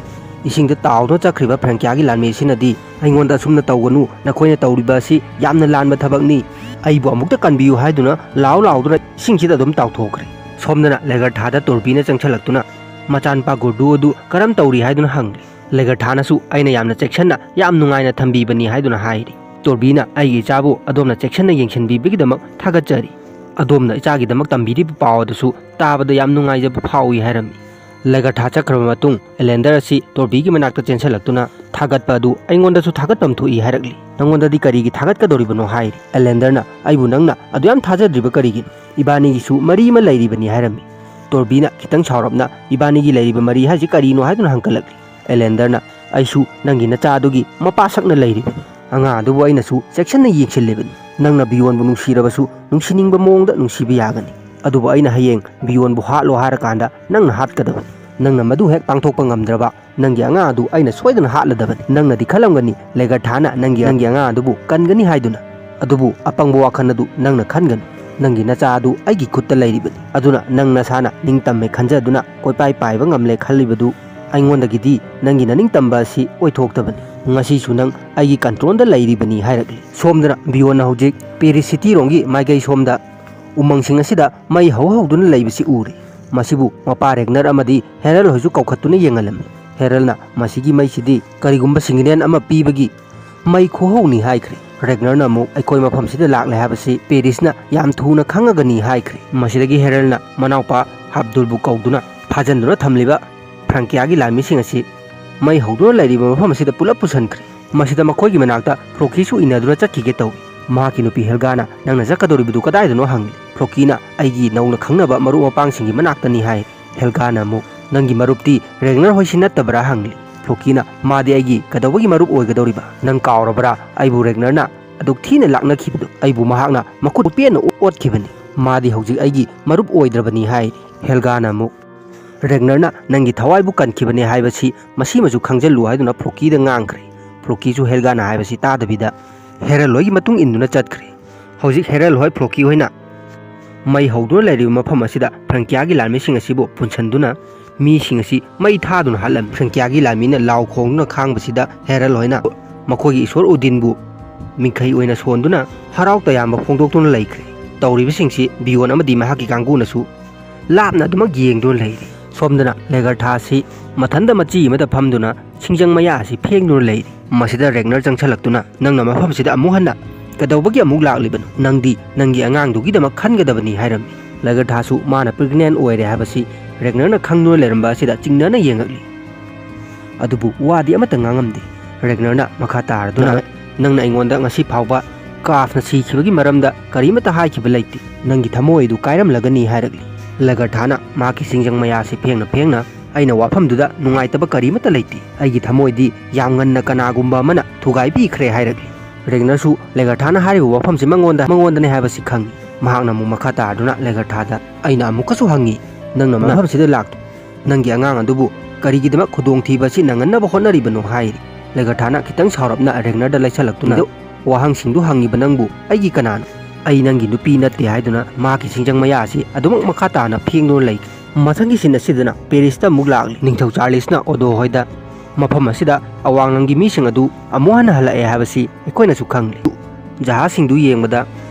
ꯏꯁꯤꯡꯗ ꯇꯥꯎꯗꯨꯅ ꯆꯠꯈ꯭ꯔꯤꯕ ꯐ꯭ꯔꯦꯡꯀꯤꯌꯥꯒꯤ ꯂꯥꯟꯃꯤꯁꯤꯅꯗꯤ, "ꯑꯩꯉꯣꯟꯗ ꯑꯁꯨꯝꯅ ꯇꯧꯒꯅꯨ, ꯅꯈꯣꯏꯅ ꯇꯧꯔꯤꯕ ꯑꯁꯤ ꯌꯥꯝꯅ ꯂꯥꯟꯕ ꯊꯕꯛꯅꯤ, ꯑꯩꯕꯨ ꯑꯃꯨꯛꯇ ꯀꯟꯕꯤꯌꯨ" ꯍꯥꯏꯗꯨꯅ ꯂꯥꯎ ꯂꯥꯎꯗꯨꯅ ꯏꯁꯤꯡꯁꯤꯗ ꯑꯗꯨꯝ ꯇꯥꯎꯊꯣꯛꯈ꯭ꯔꯦ꯫ ꯁꯣꯝꯗꯅ ꯂꯦꯒꯔꯊꯥꯗ ꯇꯣꯔꯕꯤꯅ ꯆꯪꯁꯤꯜꯂꯛꯇꯨꯅ ꯃꯆꯥꯅꯨꯄꯥ ꯒꯣꯔꯗꯨ ꯑꯗꯨ ꯀꯔꯝ ꯇꯧꯔꯤ ꯍꯥꯏꯗꯨꯅ ꯍꯪꯂꯤ꯫ ꯂꯦꯒꯔꯊꯥꯅꯁꯨ ꯑꯩꯅ ꯌꯥꯝꯅ ꯆꯦꯛꯁꯤꯟꯅ ꯌꯥꯝ ꯅꯨꯡꯉꯥꯏꯅ ꯊꯝꯕꯤꯕꯅꯤ ꯍꯥꯏꯗꯨꯅ ꯍꯥꯏꯔꯤ꯫ ꯇꯣꯔꯕꯤꯅ ꯑꯩꯒꯤ ꯏꯆꯥꯕꯨ ꯑꯗꯣꯝꯅ ꯆꯦꯛꯁꯤꯟꯅ ꯌꯦꯡꯁꯤꯟꯕꯤꯕꯒꯤꯗꯃꯛ ꯊꯥꯒꯠꯆꯔꯤ꯫ ꯑꯗꯣꯝꯅ ꯏꯆꯥꯒꯤꯗꯃꯛ ꯇꯝꯕꯤꯔꯤꯕ ꯄꯥꯎ ꯑꯗꯨꯁꯨ ꯇꯥꯕꯗ ꯌꯥꯝ ꯅꯨꯡꯉꯥꯏꯖꯕ ꯐꯥꯎꯏ ꯍꯥꯏꯔꯝꯃꯤ꯫ ꯂꯦꯒꯔꯊꯥ ꯆꯠꯈ꯭ꯔꯕ ꯃꯇꯨꯡ ꯑꯦꯂꯦꯟꯗꯔ ꯑꯁꯤ ꯇꯣꯔꯕꯤꯒꯤ ꯃꯅꯥꯛꯇ ꯆꯦꯟꯁꯤꯜꯂꯛꯇꯨꯅ ꯊꯥꯒꯠꯄ ꯑꯗꯨ ꯑꯩꯉꯣꯟꯗꯁꯨ ꯊꯥꯒꯠꯐꯝ ꯊꯣꯛꯏ ꯍꯥꯏꯔꯛꯂꯤ꯫ "ꯅꯉꯣꯟꯗꯗꯤ ꯀꯔꯤꯒꯤ ꯊꯥꯒꯠꯀꯗꯧꯔꯤꯕꯅꯣ?" ꯍꯥꯏꯔꯤ꯫ ꯑꯦꯂꯦꯟꯗꯔꯅ, "ꯑꯩꯕꯨ ꯅꯪꯅ ꯑꯗꯨꯌꯥꯝ ꯊꯥꯖꯗ꯭ꯔꯤꯕ ꯀꯔꯤꯒꯤꯅꯣ? ꯏꯕꯥꯅꯤꯒꯤꯁꯨ ꯃꯔꯤ ꯑꯃ ꯂꯩꯔꯤꯕꯅꯤ" ꯍꯥꯏꯔꯝꯃꯤ꯫ ꯇꯣꯔꯕꯤꯅ ꯈꯤꯇꯪ ꯁꯥꯎꯔꯞꯅ, "ꯏꯕꯥꯅꯤꯒꯤ ꯂꯩꯔꯤꯕ ꯃꯔꯤ ꯍꯥꯏꯁꯤ ꯀꯔꯤꯅꯣ?" ꯍꯥꯏꯗꯨꯅ ꯍꯪꯒꯠꯂꯛꯂꯤ꯫ ꯑꯦꯂꯦꯟꯗꯔꯅ, "ꯑꯩꯁꯨ ꯅꯪꯒꯤ ꯅꯆꯥ ꯑꯗꯨꯒꯤ ꯃꯄꯥ ꯁꯛꯅ ꯂꯩꯔꯤꯕꯅꯤ꯫ ꯑꯉꯥꯡ ꯑꯗꯨꯕꯨ ꯑꯩꯅꯁꯨ ꯆꯦꯛꯁꯤꯟꯅ ꯌꯦꯡꯁꯤꯜꯂꯤꯕꯅꯤ꯫ ꯅꯪꯅ ꯕꯤꯌꯣꯟꯕꯨ ꯅꯨꯡꯁꯤꯔꯕꯁꯨ ꯅꯨꯡꯁꯤꯅꯤꯡꯕ ꯃꯑꯣꯡꯗ ꯅꯨꯡꯁꯤꯕ ꯌꯥꯒꯅꯤ꯫ ꯑꯗꯨꯕꯨ ꯑꯩꯅ ꯍꯌꯦꯡ ꯕꯤꯌꯣꯟꯕꯨ ꯍꯥꯠꯂꯣ ꯍꯥꯏꯔꯀꯥꯟꯗ ꯅꯪꯅ ꯍꯥꯠꯀꯗꯕꯅꯤ꯫ ꯅꯪꯅ ꯃꯗꯨ ꯍꯦꯛ ꯄꯥꯡꯊꯣꯛꯄ ꯉꯝꯗ꯭ꯔꯕ ꯅꯪꯒꯤ ꯑꯉꯥꯡ ꯑꯗꯨ ꯑꯩꯅ ꯁꯣꯏꯗꯅ ꯍꯥꯠꯂꯗꯕꯅꯤ꯫ ꯅꯪꯅꯗꯤ ꯈꯜꯂꯝꯒꯅꯤ ꯂꯦꯒꯔꯊꯥꯅ ꯅꯪꯒꯤ, ꯅꯪꯒꯤ ꯑꯉꯥꯡ ꯑꯗꯨꯕꯨ ꯀꯟꯒꯅꯤ ꯍꯥꯏꯗꯨꯅ꯫ ꯑꯗꯨꯕꯨ ꯑꯄꯪꯕ ꯋꯥꯈꯜ ꯑꯗꯨ ꯅꯪꯅ ꯈꯟꯒꯅꯨ꯫ ꯅꯪꯒꯤ ꯅꯆꯥ ꯑꯗꯨ ꯑꯩꯒꯤ ꯈꯨꯠꯇ ꯂꯩꯔꯤꯕꯅꯤ꯫ ꯑꯗꯨꯅ ꯅꯪ ꯅꯁꯥꯅ ꯅꯤꯡꯇꯝꯃꯦ ꯈꯟꯖꯗꯨꯅ ꯀꯣꯏꯄꯥꯏ ꯄꯥꯏꯕ ꯉꯝꯂꯦ ꯈꯜꯂꯤꯕꯗꯨ ꯑꯩꯉꯣꯟꯗꯒꯤꯗꯤ ꯅꯪꯒꯤ ꯅꯅꯤꯡꯇꯝꯕ ꯑꯁꯤ ꯑꯣꯏꯊꯣꯛꯇꯕꯅꯤ꯫ ꯉꯁꯤꯁꯨ ꯅꯪ ꯑꯩꯒꯤ ꯀꯟꯇ꯭ꯔꯣꯜꯗ ꯂꯩꯔꯤꯕꯅꯤ" ꯍꯥꯏꯔꯛꯂꯤ꯫ ꯁꯣꯝꯗꯅ ꯕꯤꯌꯣꯟꯅ ꯍꯧꯖꯤꯛ ꯄꯦꯔꯤꯁ ꯁꯤꯇꯤꯔꯣꯝꯒꯤ ꯃꯥꯏꯀꯩ ꯁꯣꯝꯗ ꯎꯃꯪꯁꯤꯡ ꯑꯁꯤꯗ ꯃꯩ ꯍꯧ ꯍꯧꯗꯨꯅ ꯂꯩꯕꯁꯤ ꯎꯔꯦ꯫ ꯃꯁꯤꯕꯨ ꯃꯄꯥ ꯔꯦꯒꯅꯔ ꯑꯃꯗꯤ ꯍꯦꯔꯜ ꯍꯣꯏꯁꯨ ꯀꯧꯈꯠꯇꯨꯅ ꯌꯦꯡꯍꯜꯂꯝꯃꯤ꯫ ꯍꯦꯔꯜꯅ, "ꯃꯁꯤꯒꯤ ꯃꯩꯁꯤꯗꯤ ꯀꯔꯤꯒꯨꯝꯕ ꯁꯤꯒꯅꯦꯜ ꯑꯃ ꯄꯤꯕꯒꯤ ꯃꯩ ꯈꯨꯍꯧꯅꯤ" ꯍꯥꯏꯈ꯭ꯔꯦ꯫ ꯔꯦꯒꯅꯔꯅ ꯑꯃꯨꯛ, "ꯑꯩꯈꯣꯏ ꯃꯐꯝꯁꯤꯗ ꯂꯥꯛꯂꯦ ꯍꯥꯏꯕꯁꯤ ꯄꯦꯔꯤꯁꯅ ꯌꯥꯝ ꯊꯨꯅ ꯈꯪꯉꯒꯅꯤ" ꯍꯥꯏꯈ꯭ꯔꯦ꯫ ꯃꯁꯤꯗꯒꯤ ꯍꯦꯔꯜꯅ ꯃꯅꯥꯎꯄꯥ ꯍꯥꯞꯗꯨꯜꯕꯨ ꯀꯧꯗꯨꯅ ꯐꯥꯖꯤꯟꯗꯨꯅ ꯊꯝꯂꯤꯕ ꯐ꯭ꯔꯥꯡꯀꯤꯌꯥꯒꯤ ꯂꯥꯟꯃꯤꯁꯤꯡ ꯑꯁꯤ ꯃꯩ ꯍꯧꯗꯨꯅ ꯂꯩꯔꯤꯕ ꯃꯐꯝ ꯑꯁꯤꯗ ꯄꯨꯂꯞ ꯄꯨꯁꯤꯟꯈ꯭ꯔꯦ꯫ ꯃꯁꯤꯗ ꯃꯈꯣꯏꯒꯤ ꯃꯅꯥꯛꯇ ꯐ꯭ꯂꯣꯀꯤꯁꯨ ꯏꯟꯅꯗꯨꯅ ꯆꯠꯈꯤꯒꯦ ꯇꯧꯏ꯫ ꯃꯍꯥꯛꯀꯤ ꯅꯨꯄꯤ ꯍꯦꯜꯒꯥꯅ, "ꯅꯪꯅ ꯆꯠꯀꯗꯧꯔꯤꯕꯗꯨ ꯀꯗꯥꯏꯗꯅꯣ?" ꯍꯪꯂꯤ꯫ ꯐ꯭ꯂꯣꯀꯤꯅ, "ꯑꯩꯒꯤ ꯅꯧꯅ ꯈꯪꯅꯕ ꯃꯔꯨꯞ ꯃꯄꯥꯡꯁꯤꯡꯒꯤ ꯃꯅꯥꯛꯇꯅꯤ" ꯍꯥꯏ꯫ ꯍꯦꯜꯒꯥꯅ ꯑꯃꯨꯛ, "ꯅꯪꯒꯤ ꯃꯔꯨꯞꯇꯤ ꯔꯦꯒꯅꯔ ꯍꯣꯏꯁꯤ ꯅꯠꯇꯕ꯭ꯔꯥ?" ꯍꯪꯂꯤ꯫ ꯐ꯭ꯂꯣꯀꯤꯅ, "ꯃꯥꯗꯤ ꯑꯩꯒꯤ ꯀꯩꯗꯧꯕꯒꯤ ꯃꯔꯨꯞ ꯑꯣꯏꯒꯗꯧꯔꯤꯕ? ꯅꯪ ꯀꯥꯎꯔꯕ꯭ꯔꯥ? ꯑꯩꯕꯨ ꯔꯦꯒꯅꯔꯅ ꯑꯗꯨꯛ ꯊꯤꯅ ꯂꯥꯛꯅꯈꯤꯕꯗꯨ ꯑꯩꯕꯨ ꯃꯍꯥꯛꯅ ꯃꯈꯨꯠ ꯄꯦꯟꯅ ꯑꯣꯠꯈꯤꯕꯅꯤ꯫ ꯃꯥꯗꯤ ꯍꯧꯖꯤꯛ ꯑꯩꯒꯤ ꯃꯔꯨꯞ ꯑꯣꯏꯗ꯭ꯔꯕꯅꯤ ꯍꯥꯏ꯫ ꯍꯦꯜꯒꯥꯅ ꯑꯃꯨꯛ, "ꯔꯦꯒꯅꯔꯅ ꯅꯪꯒꯤ ꯊꯋꯥꯏꯕꯨ ꯀꯟꯈꯤꯕꯅꯦ ꯍꯥꯏꯕꯁꯤ ꯃꯁꯤꯃꯁꯨ ꯈꯪꯖꯜꯂꯨ" ꯍꯥꯏꯗꯨꯅ ꯐ꯭ꯂꯣꯀꯤꯗ ꯉꯥꯡꯈ꯭ꯔꯦ꯫ ꯐ꯭ꯂꯣꯀꯤꯁꯨ ꯍꯦꯜꯒꯥꯅ ꯍꯥꯏꯕꯁꯤ ꯇꯥꯗꯕꯤꯗ ꯍꯦꯔꯜ ꯍꯣꯏꯒꯤ ꯃꯇꯨꯡ ꯏꯟꯗꯨꯅ ꯆꯠꯈ꯭ꯔꯦ꯫ ꯍꯧꯖꯤꯛ ꯍꯦꯔꯜ ꯍꯣꯏ ꯐ꯭ꯂꯣꯀꯤ ꯍꯣꯏꯅ ꯃꯩ ꯍꯧꯗꯨꯅ ꯂꯩꯔꯤꯕ ꯃꯐꯝ ꯑꯁꯤꯗ ꯐ꯭ꯔꯪꯀꯤꯌꯥꯒꯤ ꯂꯥꯟꯃꯤꯁꯤꯡ ꯑꯁꯤꯕꯨ ꯄꯨꯟꯁꯤꯟꯗꯨꯅ ꯃꯤꯁꯤꯡ ꯑꯁꯤ ꯃꯩ ꯊꯥꯗꯨꯅ ꯍꯥꯠꯂꯝꯃꯤ꯫ ꯐ꯭ꯔꯪꯀꯤꯌꯥꯒꯤ ꯂꯥꯟꯃꯤꯅ ꯂꯥꯎ ꯈꯣꯡꯗꯨꯅ ꯈꯥꯡꯕꯁꯤꯗ ꯍꯦꯔꯜ ꯍꯣꯏꯅ ꯃꯈꯣꯏꯒꯤ ꯏꯁꯣꯔ ꯎꯗꯤꯟꯕꯨ ꯃꯤꯡꯈꯩ ꯑꯣꯏꯅ ꯁꯣꯟꯗꯨꯅ ꯍꯔꯥꯎ ꯇꯌꯥꯝꯕ ꯐꯣꯡꯗꯣꯛꯇꯨꯅ ꯂꯩꯈ꯭ꯔꯦ꯫ ꯇꯧꯔꯤꯕꯁꯤꯡꯁꯤ ꯕꯤꯌꯣꯟ ꯑꯃꯗꯤ ꯃꯍꯥꯛꯀꯤ ꯀꯥꯡꯕꯨꯅꯁꯨ ꯂꯥꯞꯅ ꯑꯗꯨꯃꯛ ꯌꯦꯡꯗꯨꯅ ꯂꯩꯔꯤ꯫ ꯁꯣꯝꯗꯅ ꯂꯦꯒꯔꯊꯥ ꯑꯁꯤ ꯃꯊꯟꯇ ꯃꯆꯤ ꯑꯃꯗ ꯐꯝꯗꯨꯅ ꯁꯤꯡꯖꯪ ꯃꯌꯥ ꯑꯁꯤ ꯐꯦꯡꯗꯨꯅ ꯂꯩꯔꯤ꯫ ꯃꯁꯤꯗ ꯔꯦꯒꯅꯔ ꯆꯪꯁꯜꯂꯛꯇꯨꯅ, "ꯅꯪꯅ ꯃꯐꯝꯁꯤꯗ ꯑꯃꯨꯛ ꯍꯟꯅ ꯀꯩꯗꯧꯕꯒꯤ ꯑꯃꯨꯛ ꯂꯥꯛꯂꯤꯕꯅꯣ? ꯅꯪꯗꯤ ꯅꯪꯒꯤ ꯑꯉꯥꯡꯗꯨꯒꯤꯗꯃꯛ ꯈꯟꯒꯗꯕꯅꯤ" ꯍꯥꯏꯔꯝꯃꯤ꯫ ꯂꯦꯒꯔꯊꯥꯁꯨ ꯃꯥꯅ ꯄ꯭ꯔꯦꯒꯅꯦꯟ ꯑꯣꯏꯔꯦ ꯍꯥꯏꯕꯁꯤ ꯔꯦꯒꯅꯔꯅ ꯈꯪꯗꯨꯅ ꯂꯩꯔꯝꯕ ꯑꯁꯤꯗ ꯆꯤꯡꯅꯅ ꯌꯦꯡꯉꯛꯂꯤ꯫ ꯑꯗꯨꯕꯨ ꯋꯥꯗꯤ ꯑꯃꯠꯇ ꯉꯥꯡꯉꯝꯗꯦ꯫ ꯔꯦꯒꯅꯔꯅ ꯃꯈꯥ ꯇꯥꯔꯗꯨꯅ, "ꯅꯪꯅ ꯑꯩꯉꯣꯟꯗ ꯉꯁꯤ ꯐꯥꯎꯕ ꯀꯥꯐꯅ ꯁꯤꯈꯤꯕꯒꯤ ꯃꯔꯝꯗ ꯀꯔꯤꯃꯠꯇ ꯍꯥꯏꯈꯤꯕ ꯂꯩꯇꯦ꯫ ꯅꯪꯒꯤ ꯊꯃꯣꯏ ꯑꯗꯨ ꯀꯥꯏꯔꯝꯂꯒꯅꯤ" ꯍꯥꯏꯔꯛꯂꯤ꯫ ꯂꯦꯒꯔꯊꯥꯅ ꯃꯍꯥꯛꯀꯤ ꯁꯤꯡꯖꯪ ꯃꯌꯥꯁꯤ ꯐꯦꯡꯅ ꯐꯦꯡꯅ, "ꯑꯩꯅ ꯋꯥꯐꯝꯗꯨꯗ ꯅꯨꯡꯉꯥꯏꯇꯕ ꯀꯔꯤꯃꯠꯇ ꯂꯩꯇꯦ꯫ ꯑꯩꯒꯤ ꯊꯃꯣꯏꯗꯤ ꯌꯥꯝ ꯉꯟꯅ ꯀꯅꯥꯒꯨꯝꯕ ꯑꯃꯅ ꯊꯨꯒꯥꯏꯕꯤꯈ꯭ꯔꯦ" ꯍꯥꯏꯔꯛꯂꯤ꯫ ꯔꯦꯒꯅꯔꯁꯨ ꯂꯦꯒꯔꯊꯥꯅ ꯍꯥꯏꯔꯤꯕ ꯋꯥꯐꯝꯁꯤ ꯃꯉꯣꯟꯗ, ꯃꯉꯣꯟꯗꯅꯦ ꯍꯥꯏꯕꯁꯤ ꯈꯪꯏ꯫ ꯃꯍꯥꯛꯅ ꯑꯃꯨꯛ ꯃꯈꯥ ꯇꯥꯗꯨꯅ ꯂꯦꯒꯔꯊꯥꯗ, "ꯑꯩꯅ ꯑꯃꯨꯛꯀꯁꯨ ꯍꯪꯉꯤ, ꯅꯪꯅ ꯃꯐꯝꯁꯤꯗ ꯂꯥꯛꯇꯨ ꯅꯪꯒꯤ ꯑꯉꯥꯡ ꯑꯗꯨꯕꯨ ꯀꯔꯤꯒꯤꯗꯃꯛ ꯈꯨꯗꯣꯡꯊꯤꯕ ꯑꯁꯤ ꯅꯪꯍꯟꯅꯕ ꯍꯣꯠꯅꯔꯤꯕꯅꯣ?" ꯍꯥꯏꯔꯤ꯫ ꯂꯦꯒꯔꯊꯥꯅ ꯈꯤꯇꯪ ꯁꯥꯎꯔꯞꯅ ꯔꯦꯒꯅꯔꯗ ꯂꯩꯁꯜꯂꯛꯇꯨꯅ ꯋꯥꯍꯪꯁꯤꯡꯗꯨ ꯍꯪꯉꯤꯕ ꯅꯪꯕꯨ ꯑꯩꯒꯤ ꯀꯅꯥꯅꯣ? ꯑꯩ ꯅꯪꯒꯤ ꯅꯨꯄꯤ ꯅꯠꯇꯦ ꯍꯥꯏꯗꯨꯅ ꯃꯍꯥꯛꯀꯤ ꯁꯤꯡꯖꯪ ꯃꯌꯥ ꯑꯁꯤ ꯑꯗꯨꯃꯛ ꯃꯈꯥ ꯇꯥꯅ ꯐꯦꯡꯗꯨꯅ ꯂꯩꯈꯤ꯫ ꯃꯊꯪꯒꯤ ꯁꯤꯟ ꯑꯁꯤꯗꯅ ꯄꯦꯔꯤꯁꯇ ꯑꯃꯨꯛ ꯂꯥꯛꯂꯤ꯫ ꯅꯤꯡꯊꯧ ꯆꯥꯔꯂꯤꯁꯅ ꯑꯣꯗꯣ ꯍꯣꯏꯗ ꯃꯐꯝ ꯑꯁꯤꯗ ꯑꯋꯥꯡꯂꯝꯒꯤ ꯃꯤꯁꯤꯡ ꯑꯗꯨ ꯑꯃꯨꯛ ꯍꯟꯅ ꯍꯜꯂꯛꯑꯦ ꯍꯥꯏꯕꯁꯤ ꯑꯩꯈꯣꯏꯅꯁꯨ ꯈꯪꯂꯤ꯫ ꯖꯍꯥꯖꯁꯤꯡꯗꯨ ꯌꯦꯡꯕꯗ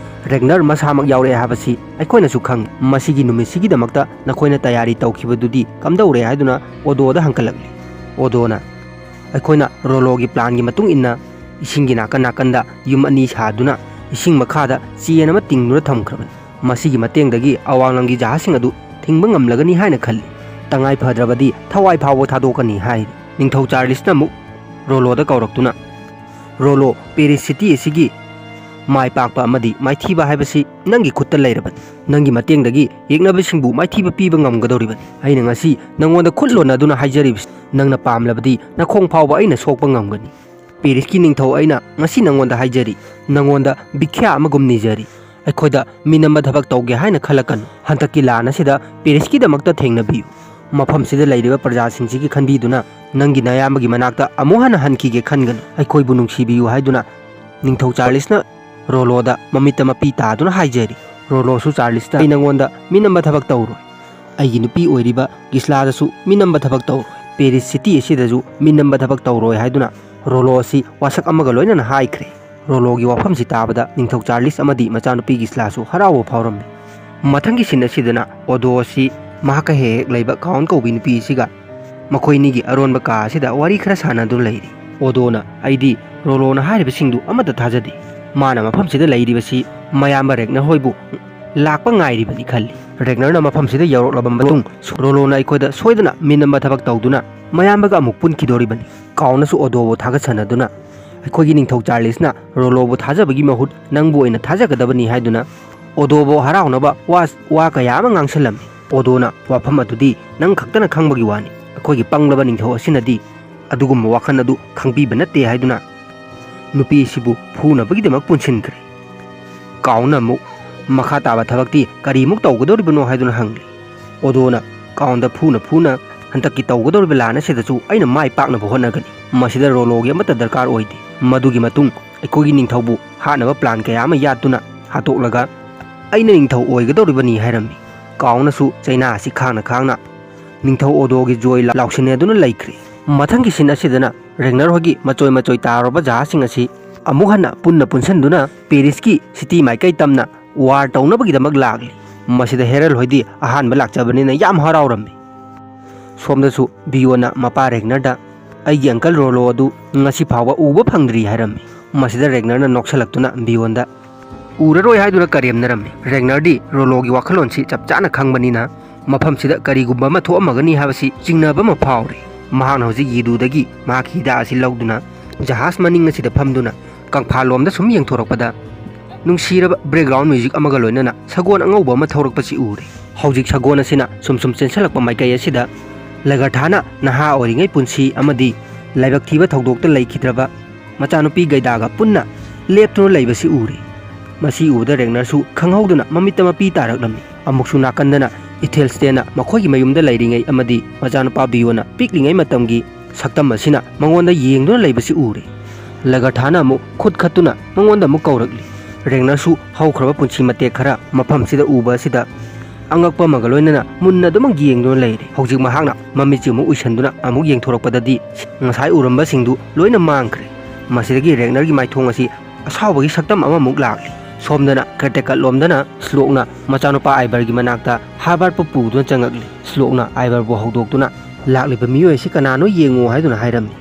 ꯔꯦꯒꯅꯔ ꯃꯁꯥꯃꯛ ꯌꯥꯎꯔꯛꯑꯦ ꯍꯥꯏꯕꯁꯤ ꯑꯩꯈꯣꯏꯅꯁꯨ ꯈꯪꯏ꯫ ꯃꯁꯤꯒꯤ ꯅꯨꯃꯤꯠꯁꯤꯒꯤꯗꯃꯛꯇ ꯅꯈꯣꯏꯅ ꯇꯌꯥꯔꯤ ꯇꯧꯈꯤꯕꯗꯨꯗꯤ ꯀꯝꯗꯧꯔꯦ ꯍꯥꯏꯗꯨꯅ ꯑꯣꯗꯣꯗ ꯍꯪꯀꯠꯂꯛꯂꯤ꯫ ꯑꯣꯗꯣꯅ, ꯑꯩꯈꯣꯏꯅ ꯔꯣꯂꯣꯒꯤ ꯄ꯭ꯂꯥꯟꯒꯤ ꯃꯇꯨꯡ ꯏꯟꯅ ꯏꯁꯤꯡꯒꯤ ꯅꯥꯀꯟ ꯅꯥꯀꯟꯗ ꯌꯨꯝ ꯑꯅꯤ ꯁꯥꯗꯨꯅ ꯏꯁꯤꯡ ꯃꯈꯥꯗ ꯆꯦꯟ ꯑꯃ ꯇꯤꯡꯗꯨꯅ ꯊꯝꯈ꯭ꯔꯕꯅꯤ꯫ ꯃꯁꯤꯒꯤ ꯃꯇꯦꯡꯗꯒꯤ ꯑꯋꯥꯡꯂꯝꯒꯤ ꯖꯍꯥꯖꯁꯤꯡ ꯑꯗꯨ ꯊꯤꯡꯕ ꯉꯝꯂꯒꯅꯤ ꯍꯥꯏꯅ ꯈꯜꯂꯤ꯫ ꯇꯉꯥꯏ ꯐꯗ꯭ꯔꯕꯗꯤ ꯊꯋꯥꯏ ꯐꯥꯎꯕ ꯊꯥꯗꯣꯛꯀꯅꯤ ꯍꯥꯏꯔꯤ꯫ ꯅꯤꯡꯊꯧ ꯆꯥꯔꯂꯤꯁꯅ ꯑꯃꯨꯛ ꯔꯣꯂꯣꯗ ꯀꯧꯔꯛꯇꯨꯅ, "ꯔꯣꯂꯣ, ꯄꯦꯔꯤꯁ ꯁꯤꯇꯤ ꯑꯁꯤꯒꯤ ꯃꯥꯏ ꯄꯥꯛꯄ ꯑꯃꯗꯤ ꯃꯥꯏꯊꯤꯕ ꯍꯥꯏꯕꯁꯤ ꯅꯪꯒꯤ ꯈꯨꯠꯇ ꯂꯩꯔꯕꯅꯤ꯫ ꯅꯪꯒꯤ ꯃꯇꯦꯡꯗꯒꯤ ꯌꯦꯛꯅꯕꯁꯤꯡꯕꯨ ꯃꯥꯏꯊꯤꯕ ꯄꯤꯕ ꯉꯝꯒꯗꯧꯔꯤꯕꯅꯤ꯫ ꯑꯩꯅ ꯉꯁꯤ ꯅꯪꯉꯣꯟꯗ ꯈꯨꯠ ꯂꯣꯟꯅꯗꯨꯅ ꯍꯥꯏꯖꯔꯤꯕꯁꯤ, ꯅꯪꯅ ꯄꯥꯝꯂꯕꯗꯤ ꯅꯈꯣꯡ ꯐꯥꯎꯕ ꯑꯩꯅ ꯁꯣꯛꯄ ꯉꯝꯒꯅꯤ"꯫ "ꯄꯦꯔꯤꯁꯀꯤ ꯅꯤꯡꯊꯧ ꯑꯩꯅ ꯉꯁꯤ ꯅꯪꯉꯣꯟꯗ ꯍꯥꯏꯖꯔꯤ, ꯅꯪꯉꯣꯟꯗ ꯚꯤꯈ꯭ꯌꯥ ꯑꯃꯒꯨꯝ ꯅꯤꯖꯔꯤ꯫ ꯑꯩꯈꯣꯏꯗ ꯃꯤꯅꯝꯕ ꯊꯕꯛ ꯇꯧꯒꯦ ꯍꯥꯏꯅ ꯈꯜꯂꯛꯀꯅꯨ꯫ ꯍꯟꯗꯛꯀꯤ ꯂꯥꯟ ꯑꯁꯤꯗ ꯄꯦꯔꯤꯁꯀꯤꯗꯃꯛꯇ ꯊꯦꯡꯅꯕꯤꯌꯨ꯫ ꯃꯐꯝꯁꯤꯗ ꯂꯩꯔꯤꯕ ꯄ꯭ꯔꯖꯥꯁꯤꯡꯁꯤꯒꯤ ꯈꯟꯕꯤꯗꯨꯅ ꯅꯪꯒꯤ ꯅꯌꯥꯝꯕꯒꯤ ꯃꯅꯥꯛꯇ ꯑꯃꯨꯛ ꯍꯟꯅ ꯍꯟꯈꯤꯒꯦ ꯈꯟꯒꯅꯨ꯫ ꯑꯩꯈꯣꯏꯕꯨ ꯅꯨꯡꯁꯤꯕꯤꯌꯨ" ꯍꯥꯏꯗꯨꯅ ꯅꯤꯡꯊꯧ ꯆꯥꯔꯂꯤꯁꯅ ꯔꯣꯂꯣꯗ ꯃꯃꯤꯠꯇ ꯃꯄꯤ ꯇꯥꯗꯨꯅ ꯍꯥꯏꯖꯔꯤ꯫ ꯔꯣꯂꯣꯁꯨ ꯆꯥꯔꯂꯤꯁꯇ, "ꯑꯩ ꯅꯪꯉꯣꯟꯗ ꯃꯤꯅꯝꯕ ꯊꯕꯛ ꯇꯧꯔꯣꯏ꯫ ꯑꯩꯒꯤ ꯅꯨꯄꯤ ꯑꯣꯏꯔꯤꯕ ꯒꯤꯁꯂꯥꯗꯁꯨ ꯃꯤꯅꯝꯕ ꯊꯕꯛ ꯇꯧꯔꯣꯏ꯫ ꯄꯦꯔꯤꯁ ꯁꯤꯇꯤ ꯑꯁꯤꯗꯁꯨ ꯃꯤꯅꯝꯕ ꯊꯕꯛ ꯇꯧꯔꯣꯏ" ꯍꯥꯏꯗꯨꯅ ꯔꯣꯂꯣ ꯑꯁꯤ ꯋꯥꯁꯛ ꯑꯃꯒ ꯂꯣꯏꯅꯅ ꯍꯥꯏꯈ꯭ꯔꯦ꯫ ꯔꯣꯂꯣꯒꯤ ꯋꯥꯐꯝꯁꯤ ꯇꯥꯕꯗ ꯅꯤꯡꯊꯧ ꯆꯥꯔꯂꯤꯁ ꯑꯃꯗꯤ ꯃꯆꯥꯅꯨꯄꯤ ꯒꯤꯁꯂꯥꯁꯨ ꯍꯔꯥꯎꯕ ꯐꯥꯎꯔꯝꯃꯤ꯫ ꯃꯊꯪꯒꯤ ꯁꯤꯟ ꯑꯁꯤꯗꯅ ꯑꯣꯗꯣ ꯑꯁꯤ ꯃꯍꯥꯛꯀ ꯍꯦꯛ ꯍꯦꯛ ꯂꯩꯕ ꯀꯥꯎꯟ ꯀꯧꯕꯤ ꯅꯨꯄꯤ ꯑꯁꯤꯒ ꯃꯈꯣꯏꯅꯤꯒꯤ ꯑꯔꯣꯟꯕ ꯀꯥ ꯑꯁꯤꯗ ꯋꯥꯔꯤ ꯈꯔ ꯁꯥꯟꯅꯗꯨꯅ ꯂꯩꯔꯤ꯫ ꯑꯣꯗꯣꯅ, "ꯑꯩꯗꯤ ꯔꯣꯂꯣꯅ ꯍꯥꯏꯔꯤꯕꯁꯤꯡꯗꯨ ꯑꯃꯠꯇ ꯊꯥꯖꯗꯦ꯫ ꯃꯥꯅ ꯃꯐꯝꯁꯤꯗ ꯂꯩꯔꯤꯕꯁꯤ ꯃꯌꯥꯝꯕ ꯔꯦꯒꯅꯔ ꯍꯣꯏꯕꯨ ꯂꯥꯛꯄ ꯉꯥꯏꯔꯤꯕꯅꯤ ꯈꯜꯂꯤ꯫ ꯔꯦꯒꯅꯔꯅ ꯃꯐꯝꯁꯤꯗ ꯌꯧꯔꯛꯂꯕ ꯃꯇꯨꯡ ꯔꯣꯂꯣꯅ ꯑꯩꯈꯣꯏꯗ ꯁꯣꯏꯗꯅ ꯃꯤꯅꯝꯕ ꯊꯕꯛ ꯇꯧꯗꯨꯅ ꯃꯌꯥꯝꯕꯒ ꯑꯃꯨꯛ ꯄꯨꯟꯈꯤꯗꯣꯔꯤꯕꯅꯤ꯫" ꯀꯥꯎꯟꯅꯁꯨ ꯑꯣꯗꯣꯕꯨ ꯊꯥꯒꯠꯁꯅꯗꯨꯅ, "ꯑꯩꯈꯣꯏꯒꯤ ꯅꯤꯡꯊꯧ ꯆꯥꯔꯂꯤꯁꯅ ꯔꯣꯂꯣꯕꯨ ꯊꯥꯖꯕꯒꯤ ꯃꯍꯨꯠ ꯅꯪꯕꯨ ꯑꯣꯏꯅ ꯊꯥꯖꯒꯗꯕꯅꯤ" ꯍꯥꯏꯗꯨꯅ ꯑꯣꯗꯣꯕꯨ ꯍꯔꯥꯎꯅꯕ ꯋꯥ, ꯋꯥ ꯀꯌꯥ ꯑꯃ ꯉꯥꯡꯁꯜꯂꯝꯃꯤ꯫ ꯑꯣꯗꯣꯅ, "ꯋꯥꯐꯝ ꯑꯗꯨꯗꯤ ꯅꯪ ꯈꯛꯇꯅ ꯈꯪꯕꯒꯤ ꯋꯥꯅꯤ꯫ ꯑꯩꯈꯣꯏꯒꯤ ꯄꯪꯂꯕ ꯅꯤꯡꯊꯧ ꯑꯁꯤꯅꯗꯤ ꯑꯗꯨꯒꯨꯝꯕ ꯋꯥꯈꯜ ꯑꯗꯨ ꯈꯪꯕꯤꯕ ꯅꯠꯇꯦ" ꯍꯥꯏꯗꯨꯅ ꯅꯨꯄꯤ ꯑꯁꯤꯕꯨ ꯐꯨꯅꯕꯒꯤꯗꯃꯛ ꯄꯨꯟꯁꯤꯟꯈ꯭ꯔꯦ꯫ ꯀꯥꯎꯟꯅ ꯑꯃꯨꯛ ꯃꯈꯥ ꯇꯥꯕ ꯊꯕꯛꯇꯤ ꯀꯔꯤꯃꯨꯛ ꯇꯧꯒꯗꯧꯔꯤꯕꯅꯣ ꯍꯥꯏꯗꯨꯅ ꯍꯪꯂꯤ꯫ ꯑꯣꯗꯣꯅ ꯀꯥꯎꯟꯗ ꯐꯨꯅ ꯐꯨꯅ, "ꯍꯟꯗꯛꯀꯤ ꯇꯧꯒꯗꯧꯔꯤꯕ ꯂꯥꯟ ꯑꯁꯤꯗꯁꯨ ꯑꯩꯅ ꯃꯥꯏ ꯄꯥꯛꯅꯕ ꯍꯣꯠꯅꯒꯅꯤ꯫ ꯃꯁꯤꯗ ꯔꯣꯂꯣꯒꯤ ꯑꯃꯠꯇ ꯗꯔꯀꯥꯔ ꯑꯣꯏꯗꯦ꯫ ꯃꯗꯨꯒꯤ ꯃꯇꯨꯡ ꯑꯩꯈꯣꯏꯒꯤ ꯅꯤꯡꯊꯧꯕꯨ ꯍꯥꯠꯅꯕ ꯄ꯭ꯂꯥꯟ ꯀꯌꯥ ꯑꯃ ꯌꯥꯠꯇꯨꯅ ꯍꯥꯠꯇꯣꯛꯂꯒ ꯑꯩꯅ ꯅꯤꯡꯊꯧ ꯑꯣꯏꯒꯗꯧꯔꯤꯕꯅꯤ" ꯍꯥꯏꯔꯝꯃꯤ꯫ ꯀꯥꯎꯟꯅꯁꯨ ꯆꯩꯅꯥ ꯑꯁꯤ ꯈꯥꯡꯅ ꯈꯥꯡꯅ ꯅꯤꯡꯊꯧ ꯑꯣꯗꯣꯒꯤ ꯖꯣꯏ ꯂꯥꯎꯁꯤꯟꯅꯗꯨꯅ ꯂꯩꯈ꯭ꯔꯦ꯫ ꯃꯊꯪꯒꯤ ꯁꯤꯟ ꯑꯁꯤꯗꯅ ꯔꯦꯒꯅꯔ ꯍꯣꯏꯒꯤ ꯃꯆꯣꯏ ꯃꯆꯣꯏ ꯇꯥꯔꯕ ꯖꯍꯥꯖꯁꯤꯡ ꯑꯁꯤ ꯑꯃꯨꯛ ꯍꯟꯅ ꯄꯨꯟꯅ ꯄꯨꯟꯁꯤꯟꯗꯨꯅ ꯄꯦꯔꯤꯁꯀꯤ ꯁꯤꯇꯤ ꯃꯥꯏꯀꯩ ꯇꯝꯅ ꯋꯥꯔ ꯇꯧꯅꯕꯒꯤꯗꯃꯛ ꯂꯥꯛꯂꯤ꯫ ꯃꯁꯤꯗ ꯍꯦꯔꯜ ꯍꯣꯏꯗꯤ ꯑꯍꯥꯟꯕ ꯂꯥꯛꯆꯕꯅꯤꯅ ꯌꯥꯝ ꯍꯔꯥꯎꯔꯝꯃꯤ꯫ ꯁꯣꯝꯗꯁꯨ ꯕꯤꯌꯣꯟꯅ ꯃꯄꯥ ꯔꯦꯒꯅꯔꯗ, "ꯑꯩꯒꯤ ꯑꯪꯀꯜ ꯔꯣꯂꯣ ꯑꯗꯨ ꯉꯁꯤ ꯐꯥꯎꯕ ꯎꯕ ꯐꯪꯗ꯭ꯔꯤ" ꯍꯥꯏꯔꯝꯃꯤ꯫ ꯃꯁꯤꯗ ꯔꯦꯒꯅꯔꯅ ꯅꯣꯛꯁꯜꯂꯛꯇꯨꯅ ꯕꯤꯌꯣꯟꯗ, "ꯎꯔꯔꯣꯏ" ꯍꯥꯏꯗꯨꯅ ꯀꯔꯦꯝꯅꯔꯝꯃꯤ꯫ ꯔꯦꯒꯅꯔꯗꯤ ꯔꯣꯂꯣꯒꯤ ꯋꯥꯈꯜꯂꯣꯟꯁꯤ ꯆꯞ ꯆꯥꯅ ꯈꯪꯕꯅꯤꯅ ꯃꯐꯝꯁꯤꯗ ꯀꯔꯤꯒꯨꯝꯕ ꯑꯃ ꯊꯣꯛꯑꯝꯃꯒꯅꯤ ꯍꯥꯏꯕꯁꯤ ꯆꯤꯡꯅꯕ ꯑꯃ ꯐꯥꯎꯔꯤ꯫ ꯃꯍꯥꯛꯅ ꯍꯧꯖꯤꯛ ꯌꯤꯗꯨꯗꯒꯤ ꯃꯍꯥꯛꯀꯤ ꯍꯤꯗꯥꯛ ꯑꯁꯤ ꯂꯧꯗꯨꯅ ꯖꯍꯥꯖ ꯃꯅꯤꯡ ꯑꯁꯤꯗ ꯐꯝꯗꯨꯅ ꯀꯪꯐꯥꯜꯂꯣꯝꯗ ꯁꯨꯝ ꯌꯦꯡꯊꯣꯔꯛꯄꯗ ꯅꯨꯡꯁꯤꯔꯕ ꯕꯦꯛꯒ꯭ꯔꯥꯎꯟ ꯃ꯭ꯌꯨꯖꯤꯛ ꯑꯃꯒ ꯂꯣꯏꯅꯅ ꯁꯒꯣꯜ ꯑꯉꯧꯕ ꯑꯃ ꯊꯧꯔꯛꯄꯁꯤ ꯎꯔꯦ꯫ ꯍꯧꯖꯤꯛ ꯁꯒꯣꯜ ꯑꯁꯤꯅ ꯁꯨꯝ ꯁꯨꯝ ꯆꯦꯟꯁꯤꯜꯂꯛꯄ ꯃꯥꯏꯀꯩ ꯑꯁꯤꯗ ꯂꯒꯔꯊꯥꯅ ꯅꯍꯥ ꯑꯣꯏꯔꯤꯉꯩ ꯄꯨꯟꯁꯤ ꯑꯃꯗꯤ ꯂꯥꯏꯕꯛ ꯊꯤꯕ ꯊꯧꯗꯣꯛꯇ ꯂꯩꯈꯤꯗ꯭ꯔꯕ ꯃꯆꯥꯅꯨꯄꯤ ꯒꯩꯗꯥꯒ ꯄꯨꯟꯅ ꯂꯦꯞꯇꯨꯅ ꯂꯩꯕꯁꯤ ꯎꯔꯦ꯫ ꯃꯁꯤ ꯎꯕꯗ ꯔꯦꯒꯅꯔꯁꯨ ꯈꯪꯍꯧꯗꯅ ꯃꯃꯤꯠꯇ ꯃꯄꯤ ꯇꯥꯔꯛꯂꯝꯃꯤ꯫ ꯑꯃꯨꯛꯁꯨ ꯅꯥꯀꯟꯗꯅ ꯏꯊꯦꯜꯁꯇꯦꯟꯅ ꯃꯈꯣꯏꯒꯤ ꯃꯌꯨꯝꯗ ꯂꯩꯔꯤꯉꯩ ꯑꯃꯗꯤ ꯃꯆꯥꯅꯨꯄꯥ ꯕꯤꯌꯣꯅ ꯄꯤꯛꯂꯤꯉꯩ ꯃꯇꯝꯒꯤ ꯁꯛꯇꯝ ꯑꯁꯤꯅ ꯃꯉꯣꯟꯗ ꯌꯦꯡꯗꯨꯅ ꯂꯩꯕꯁꯤ ꯎꯔꯦ꯫ ꯂꯒꯔꯊꯥꯅ ꯑꯃꯨꯛ ꯈꯨꯠ ꯈꯠꯇꯨꯅ ꯃꯉꯣꯟꯗ ꯑꯃꯨꯛ ꯀꯧꯔꯛꯂꯤ꯫ ꯔꯦꯒꯅꯔꯁꯨ ꯍꯧꯈ꯭ꯔꯕ ꯄꯨꯟꯁꯤ ꯃꯇꯦꯛ ꯈꯔ ꯃꯐꯝꯁꯤꯗ ꯎꯕ ꯑꯁꯤꯗ ꯑꯉꯛꯄ ꯑꯃꯒ ꯂꯣꯏꯅꯅ ꯃꯨꯟꯅ ꯑꯗꯨꯃꯛ ꯌꯦꯡꯗꯨꯅ ꯂꯩꯔꯦ꯫ ꯍꯧꯖꯤꯛ ꯃꯍꯥꯛꯅ ꯃꯃꯤꯠꯁꯤ ꯑꯃꯨꯛ ꯎꯏꯁꯟꯗꯨꯅ ꯑꯃꯨꯛ ꯌꯦꯡꯊꯣꯔꯛꯄꯗꯗꯤ ꯉꯁꯥꯏ ꯎꯔꯝꯕꯁꯤꯡꯗꯨ ꯂꯣꯏꯅ ꯃꯥꯡꯈ꯭ꯔꯦ꯫ ꯃꯁꯤꯗꯒꯤ ꯔꯦꯒꯅꯔꯒꯤ ꯃꯥꯏꯊꯣꯡ ꯑꯁꯤ ꯑꯁꯥꯎꯕꯒꯤ ꯁꯛꯇꯝ ꯑꯃꯃꯨꯛ ꯂꯥꯛꯂꯤ꯫ ꯁꯣꯝꯗꯅ ꯀ꯭ꯔꯦꯇꯦꯀꯠ ꯂꯣꯝꯗꯅ ꯁ꯭ꯂꯣꯛꯅ ꯃꯆꯥꯅꯨꯄꯥ ꯑꯥꯏꯕꯔꯒꯤ ꯃꯅꯥꯛꯇ ꯍꯥꯏꯕꯥꯔꯠꯄꯨ ꯄꯨꯗꯨꯅ ꯆꯪꯉꯛꯂꯤ꯫ ꯁ꯭ꯂꯣꯛꯅ ꯑꯥꯏꯕꯔꯕꯨ ꯍꯧꯗꯣꯛꯇꯨꯅ, "ꯂꯥꯛꯂꯤꯕ ꯃꯤꯑꯣꯏ ꯑꯁꯤ ꯀꯅꯥꯅꯣ ꯌꯦꯡꯉꯨ" ꯍꯥꯏꯗꯨꯅ ꯍꯥꯏꯔꯝꯃꯤ꯫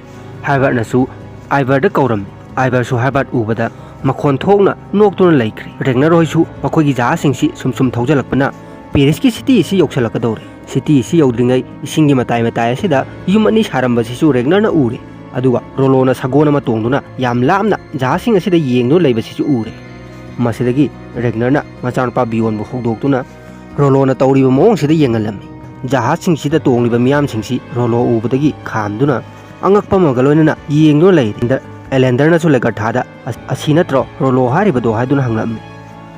ꯍꯥꯏꯕꯥꯔꯠꯅꯁꯨ ꯑꯥꯏꯕꯔꯗ ꯀꯧꯔꯝꯃꯤ꯫ ꯑꯥꯏꯕꯔꯁꯨ ꯍꯥꯏꯕꯥꯔꯠ ꯎꯕꯗ ꯃꯈꯣꯟ ꯊꯣꯛꯅ ꯅꯣꯛꯇꯨꯅ ꯂꯩꯈ꯭ꯔꯦ꯫ ꯔꯦꯒꯅꯔ ꯍꯣꯏꯁꯨ ꯃꯈꯣꯏꯒꯤ ꯖꯍꯥꯖꯁꯤꯡꯁꯤ ꯁꯨꯝ ꯁꯨꯝ ꯊꯧꯖꯤꯜꯂꯛꯄꯅ ꯄꯦꯔꯤꯁꯀꯤ ꯁꯤꯇꯤ ꯑꯁꯤ ꯌꯧꯁꯤꯜꯂꯛꯀꯗꯧꯔꯦ꯫ ꯁꯤꯇꯤ ꯑꯁꯤ ꯌꯧꯗ꯭ꯔꯤꯉꯩ ꯏꯁꯤꯡꯒꯤ ꯃꯇꯥꯏ ꯃꯇꯥꯏ ꯑꯁꯤꯗ ꯌꯨꯝ ꯑꯅꯤ ꯁꯥꯔꯝꯕꯁꯤꯁꯨ ꯔꯦꯒꯅꯔꯅ ꯎꯔꯦ꯫ ꯑꯗꯨꯒ ꯔꯣꯂꯣꯅ ꯁꯒꯣꯜ ꯑꯃ ꯇꯣꯡꯗꯨꯅ ꯌꯥꯝ ꯂꯥꯞꯅ ꯖꯍꯥꯖꯁꯤꯡ ꯑꯁꯤꯗ ꯌꯦꯡꯗꯨꯅ ꯂꯩꯕꯁꯤꯁꯨ ꯎꯔꯦ꯫ ꯃꯁꯤꯗꯒꯤ ꯔꯦꯒꯅꯔꯅ ꯃꯆꯥꯅꯨꯄꯥ ꯕꯤꯌꯣꯟꯕꯨ ꯍꯧꯗꯣꯛꯇꯨꯅ ꯔꯣꯂꯣꯅ ꯇꯧꯔꯤꯕ ꯃꯑꯣꯡꯁꯤꯗ ꯌꯦꯡꯍꯜꯂꯝꯃꯤ꯫ ꯖꯍꯥꯖꯁꯤꯡꯁꯤꯗ ꯇꯣꯡꯂꯤꯕ ꯃꯤꯌꯥꯝꯁꯤꯡꯁꯤ ꯔꯣꯂꯣ ꯎꯕꯗꯒꯤ ꯈꯥꯝꯗꯨꯅ ꯑꯉꯛꯄ ꯑꯃꯒ ꯂꯣꯏꯅꯅ ꯌꯦꯡꯗꯨꯅ ꯂꯩꯔꯤ꯫ ꯑꯦꯂꯦꯟꯗꯔꯅꯁꯨ ꯂꯦꯒꯔꯊꯥꯗ, "ꯑꯁ-, ꯑꯁꯤ ꯅꯠꯇ꯭ꯔꯣ ꯔꯣꯂꯣ ꯍꯥꯏꯔꯤꯕꯗꯣ?" ꯍꯥꯏꯗꯨꯅ ꯍꯪꯂꯛꯃꯤ꯫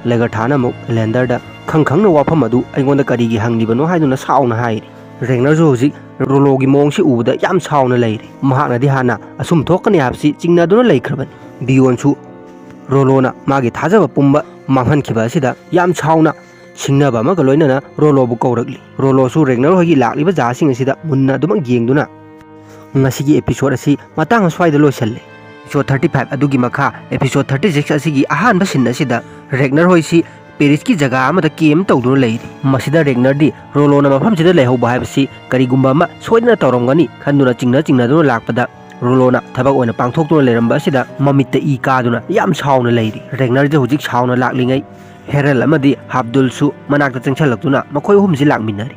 ꯂꯦꯒꯔꯊꯥꯅ ꯑꯃꯨꯛ ꯑꯦꯂꯦꯟꯗꯔꯗ, "ꯈꯪ ꯈꯪꯅ ꯋꯥꯐꯝ ꯑꯗꯨ ꯑꯩꯉꯣꯟꯗ ꯀꯔꯤꯒꯤ ꯍꯪꯂꯤꯕꯅꯣ?" ꯍꯥꯏꯗꯨꯅ ꯁꯥꯎꯅ ꯍꯥꯏꯔꯤ꯫ ꯔꯦꯒꯅꯔꯁꯨ ꯍꯧꯖꯤꯛ ꯔꯣꯂꯣꯒꯤ ꯃꯑꯣꯡꯁꯤ ꯎꯕꯗ ꯌꯥꯝ ꯁꯥꯎꯅ ꯂꯩꯔꯤ꯫ ꯃꯍꯥꯛꯅꯗꯤ ꯍꯥꯟꯅ ꯑꯁꯨꯝ ꯊꯣꯛꯀꯅꯤ ꯍꯥꯏꯕꯁꯤ ꯆꯤꯡꯅꯗꯨꯅ ꯂꯩꯈ꯭ꯔꯕꯅꯤ꯫ ꯕꯤꯌꯣꯟꯁꯨ ꯔꯣꯂꯣꯅ ꯃꯥꯒꯤ ꯊꯥꯖꯕ ꯄꯨꯝꯕ ꯃꯥꯡꯍꯟꯈꯤꯕ ꯑꯁꯤꯗ ꯌꯥꯝ ꯁꯥꯎꯅ ꯁꯤꯡꯅꯕ ꯑꯃꯒ ꯂꯣꯏꯅꯅ ꯔꯣꯂꯣꯕꯨ ꯀꯧꯔꯛꯂꯤ꯫ ꯔꯣꯂꯣꯁꯨ ꯔꯦꯒꯅꯔ ꯍꯣꯏꯒꯤ ꯂꯥꯛꯂꯤꯕ ꯖꯍꯥꯖꯁꯤꯡ ꯑꯁꯤꯗ ꯃꯨꯟꯅ ꯑꯗꯨꯃꯛ ꯌꯦꯡꯗꯨꯅ ꯉꯁꯤꯒꯤ episode ꯑꯁꯤ ꯃꯇꯥꯡ ꯑꯁ꯭ꯋꯥꯏꯗ ꯂꯣꯏꯁꯜꯂꯦ꯫ Episode thirty five ꯑꯗꯨꯒꯤ ꯃꯈꯥ episode thirty six ꯑꯁꯤꯒꯤ ꯑꯍꯥꯟꯕ scene ꯑꯁꯤꯗ ꯔꯦꯒꯅꯔ ꯍꯣꯏꯁꯤ ꯄꯦꯔꯤꯁꯀꯤ ꯖꯒꯥ ꯑꯃꯗ camp ꯇꯧꯗꯨꯅ ꯂꯩꯔꯤ꯫ ꯃꯁꯤꯗ ꯔꯦꯒꯅꯔꯗꯤ ꯔꯣꯂꯣꯅ ꯃꯐꯝꯁꯤꯗ ꯂꯩꯍꯧꯕ ꯍꯥꯏꯕꯁꯤ ꯀꯔꯤꯒꯨꯝꯕ ꯑꯃ ꯁꯣꯏꯗꯅ ꯇꯧꯔꯝꯒꯅꯤ ꯈꯟꯗꯨꯅ ꯆꯤꯡꯅ ꯆꯤꯡꯅꯗꯨꯅ ꯂꯥꯛꯄꯗ ꯔꯣꯂꯣꯅ ꯊꯕꯛ ꯑꯣꯏꯅ ꯄꯥꯡꯊꯣꯛꯇꯨꯅ ꯂꯩꯔꯝꯕ ꯑꯁꯤꯗ ꯃꯃꯤꯠꯇ ꯏ ꯀꯥꯗꯨꯅ ꯌꯥꯝ ꯁꯥꯎꯅ ꯂꯩꯔꯤ꯫ ꯔꯦꯒꯅꯔꯁꯦ ꯍꯧꯖꯤꯛ ꯁꯥꯎꯅ ꯂꯥꯛꯂꯤꯉꯩ ꯍꯦꯔꯜ ꯑꯃꯗꯤ ꯍꯥꯞꯗꯨꯜꯁꯨ ꯃꯅꯥꯛꯇ ꯆꯪꯁꯤꯜꯂꯛꯇꯨꯅ ꯃꯈꯣꯏ ꯑꯍꯨꯝꯁꯤ ꯂꯥꯛꯃꯤꯟꯅꯔꯤ꯫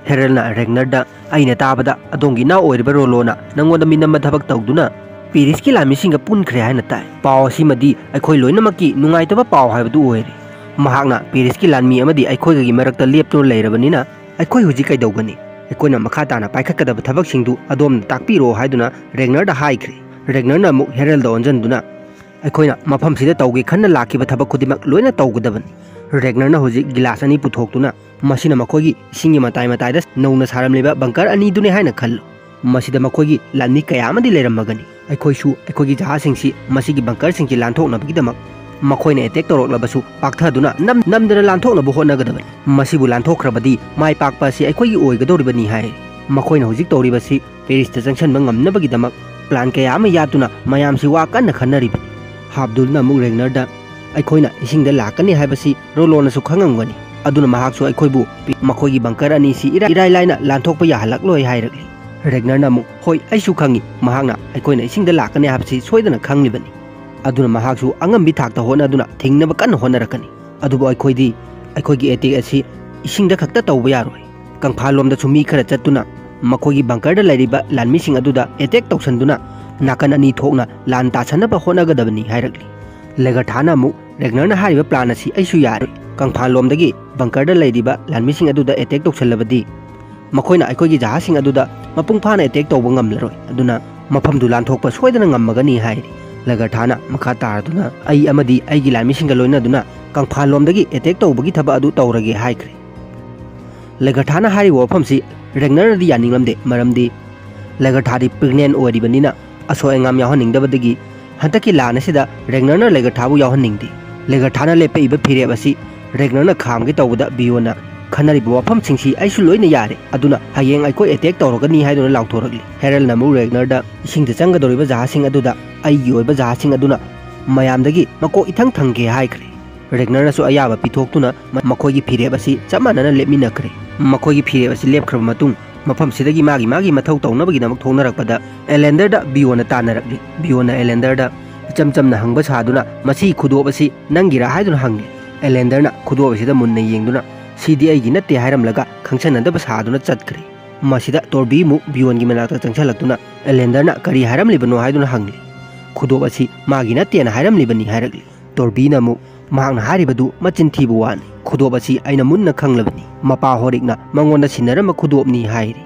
ꯍꯦꯔꯜꯅ ꯔꯦꯒꯅꯔꯗ, "ꯑꯩꯅ ꯇꯥꯕꯗ ꯑꯗꯣꯝꯒꯤ ꯏꯅꯥꯎ ꯑꯣꯏꯔꯤꯕ ꯔꯣꯂꯣꯅ ꯅꯪꯉꯣꯟꯗ ꯃꯤꯅꯝꯕ ꯊꯕꯛ ꯇꯧꯗꯨꯅ ꯄꯦꯔꯤꯁꯀꯤ ꯂꯥꯟꯃꯤꯁꯤꯡꯒ ꯄꯨꯟꯈ꯭ꯔꯦ ꯍꯥꯏꯅ ꯇꯥꯏ꯫ ꯄꯥꯎ ꯑꯁꯤꯃꯗꯤ ꯑꯩꯈꯣꯏ ꯂꯣꯏꯅꯃꯛꯀꯤ ꯅꯨꯡꯉꯥꯏꯇꯕ ꯄꯥꯎ ꯍꯥꯏꯕꯗꯨ ꯑꯣꯏꯔꯦ꯫ ꯃꯍꯥꯛꯅ ꯄꯦꯔꯤꯁꯀꯤ ꯂꯥꯟꯃꯤ ꯑꯃꯗꯤ ꯑꯩꯈꯣꯏꯒꯒꯤ ꯃꯔꯛꯇ ꯂꯦꯞꯇꯨꯅ ꯂꯩꯔꯕꯅꯤꯅ ꯑꯩꯈꯣꯏ ꯍꯧꯖꯤꯛ ꯀꯩꯗꯧꯒꯅꯤ? ꯑꯩꯈꯣꯏꯅ ꯃꯈꯥ ꯇꯥꯅ ꯄꯥꯏꯈꯠꯀꯗꯕ ꯊꯕꯛꯁꯤꯡꯗꯨ ꯑꯗꯣꯝꯅ ꯇꯥꯛꯄꯤꯔꯣ" ꯍꯥꯏꯗꯨꯅ ꯔꯦꯒꯅꯔꯗ ꯍꯥꯏꯈ꯭ꯔꯦ꯫ ꯔꯦꯒꯅꯔꯅ ꯑꯃꯨꯛ ꯍꯦꯔꯜꯗ ꯑꯣꯟꯁꯤꯟꯗꯨꯅ, "ꯑꯩꯈꯣꯏꯅ ꯃꯐꯝꯁꯤꯗ ꯇꯧꯒꯦ ꯈꯟꯅ ꯂꯥꯛꯈꯤꯕ ꯊꯕꯛ ꯈꯨꯗꯤꯡꯃꯛ ꯂꯣꯏꯅ ꯇꯧꯒꯗꯕꯅꯤ꯫" ꯔꯦꯒꯅꯔꯅ ꯍꯧꯖꯤꯛ ꯒꯤꯂꯥꯁ ꯑꯅꯤ ꯄꯨꯊꯣꯛꯇꯨꯅ, ꯃꯁꯤꯅ ꯃꯈꯣꯏꯒꯤ ꯏꯁꯤꯡꯒꯤ ꯃꯇꯥꯏ ꯃꯇꯥꯏꯗ ꯅꯧꯅ ꯁꯥꯔꯝꯂꯤꯕ ꯕꯪꯀꯔ ꯑꯅꯤꯗꯨꯅꯤ ꯍꯥꯏꯅ ꯈꯜꯂꯨ꯫ ꯃꯁꯤꯗ ꯃꯈꯣꯏꯒꯤ ꯂꯥꯟꯃꯤ ꯀꯌꯥ ꯑꯃꯗꯤ ꯂꯩꯔꯝꯃꯒꯅꯤ꯫ ꯑꯩꯈꯣꯏꯁꯨ ꯑꯩꯈꯣꯏꯒꯤ ꯖꯍꯥꯖꯁꯤꯡꯁꯤ ꯃꯁꯤꯒꯤ ꯕꯪꯀꯔꯁꯤꯡꯁꯤ ꯂꯥꯟꯊꯣꯛꯅꯕꯒꯤꯗꯃꯛ, ꯃꯈꯣꯏꯅ ꯑꯦꯇꯦꯛ ꯇꯧꯔꯛꯂꯕꯁꯨ ꯄꯥꯛꯊꯗꯨꯅ ꯅꯝ-, ꯅꯝꯗꯅ ꯂꯥꯟꯊꯣꯛꯅꯕ ꯍꯣꯠꯅꯒꯗꯕꯅꯤ꯫ ꯃꯁꯤꯕꯨ ꯂꯥꯟꯊꯣꯛꯈ꯭ꯔꯕꯗꯤ ꯃꯥꯏ ꯄꯥꯛꯄ ꯑꯁꯤ ꯑꯩꯈꯣꯏꯒꯤ ꯑꯣꯏꯒꯗꯧꯔꯤꯕꯅꯤ ꯍꯥꯏ꯫ ꯃꯈꯣꯏꯅ ꯍꯧꯖꯤꯛ ꯇꯧꯔꯤꯕꯁꯤ ꯄꯦꯔꯤꯁꯇ ꯆꯪꯁꯤꯟꯕ ꯉꯝꯅꯕꯒꯤꯗꯃꯛ ꯄ꯭ꯂꯥꯟ ꯀꯌꯥ ꯑꯃ ꯌꯥꯠꯇꯨꯅ ꯃꯌꯥꯝꯁꯤ ꯋꯥ ꯀꯟꯅ ꯈꯟꯅꯔꯤꯕꯅꯤ꯫ ꯍꯥꯕꯗꯨꯜꯅ ꯑꯃꯨꯛ ꯔꯦꯒꯅꯔꯗ, "ꯑꯩꯈꯣꯏꯅ ꯏꯁꯤꯡꯗ ꯂꯥꯛꯀꯅꯤ ꯍꯥꯏꯕꯁꯤ ꯔꯣꯂꯣꯅꯁꯨ ꯈꯪꯉꯝꯒꯅꯤ, ꯑꯗꯨꯅ ꯃꯍꯥꯛꯁꯨ ꯑꯩꯈꯣꯏꯕꯨ ꯄꯤ-, ꯃꯈꯣꯏꯒꯤ ꯕꯪꯀꯔ ꯑꯅꯤꯁꯤ ꯏꯔꯥꯏ ꯏꯔꯥꯏ ꯂꯥꯏꯅ ꯂꯥꯟꯊꯣꯛꯄ ꯌꯥꯍꯜꯂꯛꯂꯣꯏ" ꯍꯥꯏꯔꯛꯂꯤ꯫ ꯔꯦꯒꯅꯔꯅ ꯑꯃꯨꯛ, "ꯍꯣꯏ, ꯑꯩꯁꯨ ꯈꯪꯉꯤ, ꯃꯍꯥꯛꯅ ꯑꯩꯈꯣꯏꯅ ꯏꯁꯤꯡꯗ ꯂꯥꯛꯀꯅꯤ ꯍꯥꯏꯕꯁꯤ ꯁꯣꯏꯗꯅ ꯈꯪꯂꯤꯕꯅꯤ, ꯑꯗꯨꯅ ꯃꯍꯥꯛꯁꯨ ꯑꯉꯝꯕꯤ ꯊꯥꯛꯇ ꯍꯣꯠꯅꯗꯨꯅ ꯊꯤꯡꯅꯕ ꯀꯟꯅ ꯍꯣꯠꯅꯔꯛꯀꯅꯤ꯫ ꯑꯗꯨꯕꯨ ꯑꯩꯈꯣꯏꯗꯤ ꯑꯩꯈꯣꯏꯒꯤ ꯑꯦꯇꯦꯛ ꯑꯁꯤ ꯏꯁꯤꯡꯗ ꯈꯛꯇ ꯇꯧꯕ ꯌꯥꯔꯣꯏ꯫ ꯀꯪꯐꯥꯜꯂꯣꯝꯗꯁꯨ ꯃꯤ ꯈꯔ ꯆꯠꯇꯨꯅ ꯃꯈꯣꯏꯒꯤ ꯕꯪꯀꯔꯗ ꯂꯩꯔꯤꯕ ꯂꯥꯟꯃꯤꯁꯤꯡ ꯑꯗꯨꯗ ꯑꯦꯇꯦꯛ ꯇꯧꯁꯟꯗꯨꯅ ꯅꯥꯀꯟ ꯑꯅꯤ ꯊꯣꯛꯅ ꯂꯥꯟ ꯇꯥꯁꯟꯅꯕ ꯍꯣꯠꯅꯒꯗꯕꯅꯤ" ꯍꯥꯏꯔꯛꯂꯤ꯫ ꯂꯦꯒꯔꯊꯥꯅ ꯑꯃꯨꯛ, "ꯔꯦꯒꯅꯔꯅ ꯍꯥꯏꯔꯤꯕ ꯄ꯭ꯂꯥꯟ ꯑꯁꯤ ꯑꯩꯁꯨ ꯌꯥꯔꯣꯏ꯫ ꯀꯪꯐꯥꯜꯂꯣꯝꯗꯒꯤ ꯕꯪꯀꯔꯗ ꯂꯩꯔꯤꯕ ꯂꯥꯟꯃꯤꯁꯤꯡ ꯑꯗꯨꯗ ꯑꯦꯇꯦꯛ ꯇꯧꯁꯜꯂꯕꯗꯤ ꯃꯈꯣꯏꯅ ꯑꯩꯈꯣꯏꯒꯤ ꯖꯍꯥꯖꯁꯤꯡ ꯑꯗꯨꯗ ꯃꯄꯨꯡ ꯐꯥꯅ ꯑꯦꯇꯦꯛ ꯇꯧꯕ ꯉꯝꯂꯔꯣꯏ, ꯑꯗꯨꯅ ꯃꯐꯝꯗꯨ ꯂꯥꯟꯊꯣꯛꯄ ꯁꯣꯏꯗꯅ ꯉꯝꯃꯒꯅꯤ" ꯍꯥꯏꯔꯤ꯫ ꯂꯦꯒꯔꯊꯥꯅ ꯃꯈꯥ ꯇꯥꯔꯗꯨꯅ, "ꯑꯩ ꯑꯃꯗꯤ ꯑꯩꯒꯤ ꯂꯥꯟꯃꯤꯁꯤꯡꯒ ꯂꯣꯏꯅꯗꯨꯅ ꯀꯪꯐꯥꯜꯂꯣꯝꯗꯒꯤ ꯑꯦꯇꯦꯛ ꯇꯧꯕꯒꯤ ꯊꯕꯛ ꯑꯗꯨ ꯇꯧꯔꯒꯦ" ꯍꯥꯏꯈ꯭ꯔꯦ꯫ ꯂꯦꯒꯔꯊꯥꯅ ꯍꯥꯏꯔꯤꯕ ꯋꯥꯐꯝꯁꯤ ꯔꯦꯒꯅꯔꯅꯗꯤ ꯌꯥꯅꯤꯡꯂꯝꯗꯦ, ꯃꯔꯝꯗꯤ ꯂꯦꯒꯔꯊꯥꯗꯤ ꯄ꯭ꯔꯦꯒꯅꯦꯟ ꯑꯣꯏꯔꯤꯕꯅꯤꯅ ꯑꯁꯣꯏ ꯑꯉꯥꯝ ꯌꯥꯎꯍꯟꯅꯤꯡꯗꯕꯗꯒꯤ ꯍꯟꯗꯛꯀꯤ ꯂꯥꯟ ꯑꯁꯤꯗ ꯔꯦꯒꯅꯔꯅ ꯂꯦꯒꯔꯊꯥꯕꯨ ꯌꯥꯎꯍꯟꯅꯤꯡꯗꯦ꯫ ꯂꯦꯒꯔꯊꯥꯅ ꯂꯦꯞꯄꯛꯏꯕ ꯐꯤꯔꯦꯞ ꯑꯁꯤ ꯔꯦꯒꯅꯔꯅ ꯈꯥꯝꯒꯦ ꯇꯧꯕꯗ ꯕꯤꯌꯣꯟꯅ, "ꯈꯟꯅꯔꯤꯕ ꯋꯥꯐꯝꯁꯤꯡꯁꯤ ꯑꯩꯁꯨ ꯂꯣꯏꯅ ꯌꯥꯔꯦ, ꯑꯗꯨꯅ ꯍꯌꯦꯡ ꯑꯩꯈꯣꯏ ꯑꯦꯇꯦꯛ ꯇꯧꯔꯒꯅꯤ" ꯍꯥꯏꯗꯨꯅ ꯂꯥꯎꯊꯣꯔꯛꯂꯤ꯫ ꯍꯦꯔꯜꯅ ꯑꯃꯨꯛ ꯔꯦꯒꯅꯔꯗ, "ꯏꯁꯤꯡꯗ ꯆꯪꯒꯗꯧꯔꯤꯕ ꯖꯍꯥꯖꯁꯤꯡ ꯑꯗꯨꯗ ꯑꯩꯒꯤ ꯑꯣꯏꯕ ꯖꯍꯥꯖꯁꯤꯡ ꯑꯗꯨꯅ ꯃꯌꯥꯝꯗꯒꯤ ꯃꯀꯣꯛ ꯏꯊꯪ ꯊꯪꯒꯦ" ꯍꯥꯏꯈ꯭ꯔꯦ꯫ ꯔꯦꯒꯅꯔꯅꯁꯨ ꯑꯌꯥꯕ ꯄꯤꯊꯣꯛꯇꯨꯅ ꯃ-, ꯃꯈꯣꯏꯒꯤ ꯐꯤꯔꯦꯞ ꯑꯁꯤ ꯆꯞ ꯃꯥꯟꯅꯅ ꯂꯦꯞꯃꯤꯟꯅꯈ꯭ꯔꯦ꯫ ꯃꯈꯣꯏꯒꯤ ꯐꯤꯔꯦꯞ ꯑꯁꯤ ꯂꯦꯞꯈ꯭ꯔꯕ ꯃꯇꯨꯡ, ꯃꯐꯝꯁꯤꯗꯒꯤ ꯃꯥꯒꯤ ꯃꯥꯒꯤ ꯃꯊꯧ ꯇꯧꯅꯕꯒꯤꯗꯃꯛ ꯊꯣꯛꯅꯔꯛꯄꯗ ꯑꯦꯂꯦꯟꯗꯔꯗ ꯕꯤꯌꯣꯟꯅ ꯇꯥꯟꯅꯔꯛꯂꯤ꯫ ꯕꯤꯌꯣꯟꯅ ꯑꯦꯂꯦꯟꯗꯔꯗ ꯏꯆꯝ ꯆꯝꯅ ꯍꯪꯕ ꯁꯥꯗꯨꯅ, "ꯃꯁꯤꯒꯤ ꯈꯨꯗꯣꯞ ꯑꯁꯤ ꯅꯪꯒꯤꯔꯥ?" ꯍꯥꯏꯗꯨꯅ ꯍꯪꯂꯤ꯫ ꯑꯦꯂꯦꯟꯗꯔꯅ ꯈꯨꯗꯣꯞ ꯑꯁꯤꯗ ꯃꯨꯟꯅ ꯌꯦꯡꯗꯨꯅ, "ꯁꯤꯗꯤ ꯑꯩꯒꯤ ꯅꯠꯇꯦ" ꯍꯥꯏꯔꯝꯂꯒ ꯈꯪꯁꯟꯅꯗꯕ ꯁꯥꯗꯨꯅ ꯆꯠꯈ꯭ꯔꯦ꯫ ꯃꯁꯤꯗ ꯇꯣꯔꯕꯤ ꯑꯃꯨꯛ ꯕꯤꯌꯣꯟꯒꯤ ꯃꯅꯥꯛꯇ ꯆꯪꯁꯤꯜꯂꯛꯇꯨꯅ ꯑꯦꯂꯦꯟꯗꯔꯅ ꯀꯔꯤ ꯍꯥꯏꯔꯝꯂꯤꯕꯅꯣ ꯍꯥꯏꯗꯨꯅ ꯍꯪꯂꯤ꯫ "ꯈꯨꯗꯣꯞ ꯑꯁꯤ ꯃꯥꯒꯤ ꯅꯠꯇꯦꯅ ꯍꯥꯏꯔꯝꯂꯤꯕꯅꯤ" ꯍꯥꯏꯔꯛꯂꯤ꯫ ꯇꯣꯔꯕꯤꯅ ꯑꯃꯨꯛ, "ꯃꯍꯥꯛꯅ ꯍꯥꯏꯔꯤꯕꯗꯨ ꯃꯆꯤꯟ ꯊꯤꯕ ꯋꯥꯅꯤ꯫ ꯈꯨꯗꯣꯞ ꯑꯁꯤ ꯑꯩꯅ ꯃꯨꯟꯅ ꯈꯪꯂꯕꯅꯤ꯫ ꯃꯄꯥ ꯍꯣꯔꯤꯛꯅ ꯃꯉꯣꯟꯗ ꯁꯤꯟꯅꯔꯝꯕ ꯈꯨꯗꯣꯞꯅꯤ" ꯍꯥꯏꯔꯤ꯫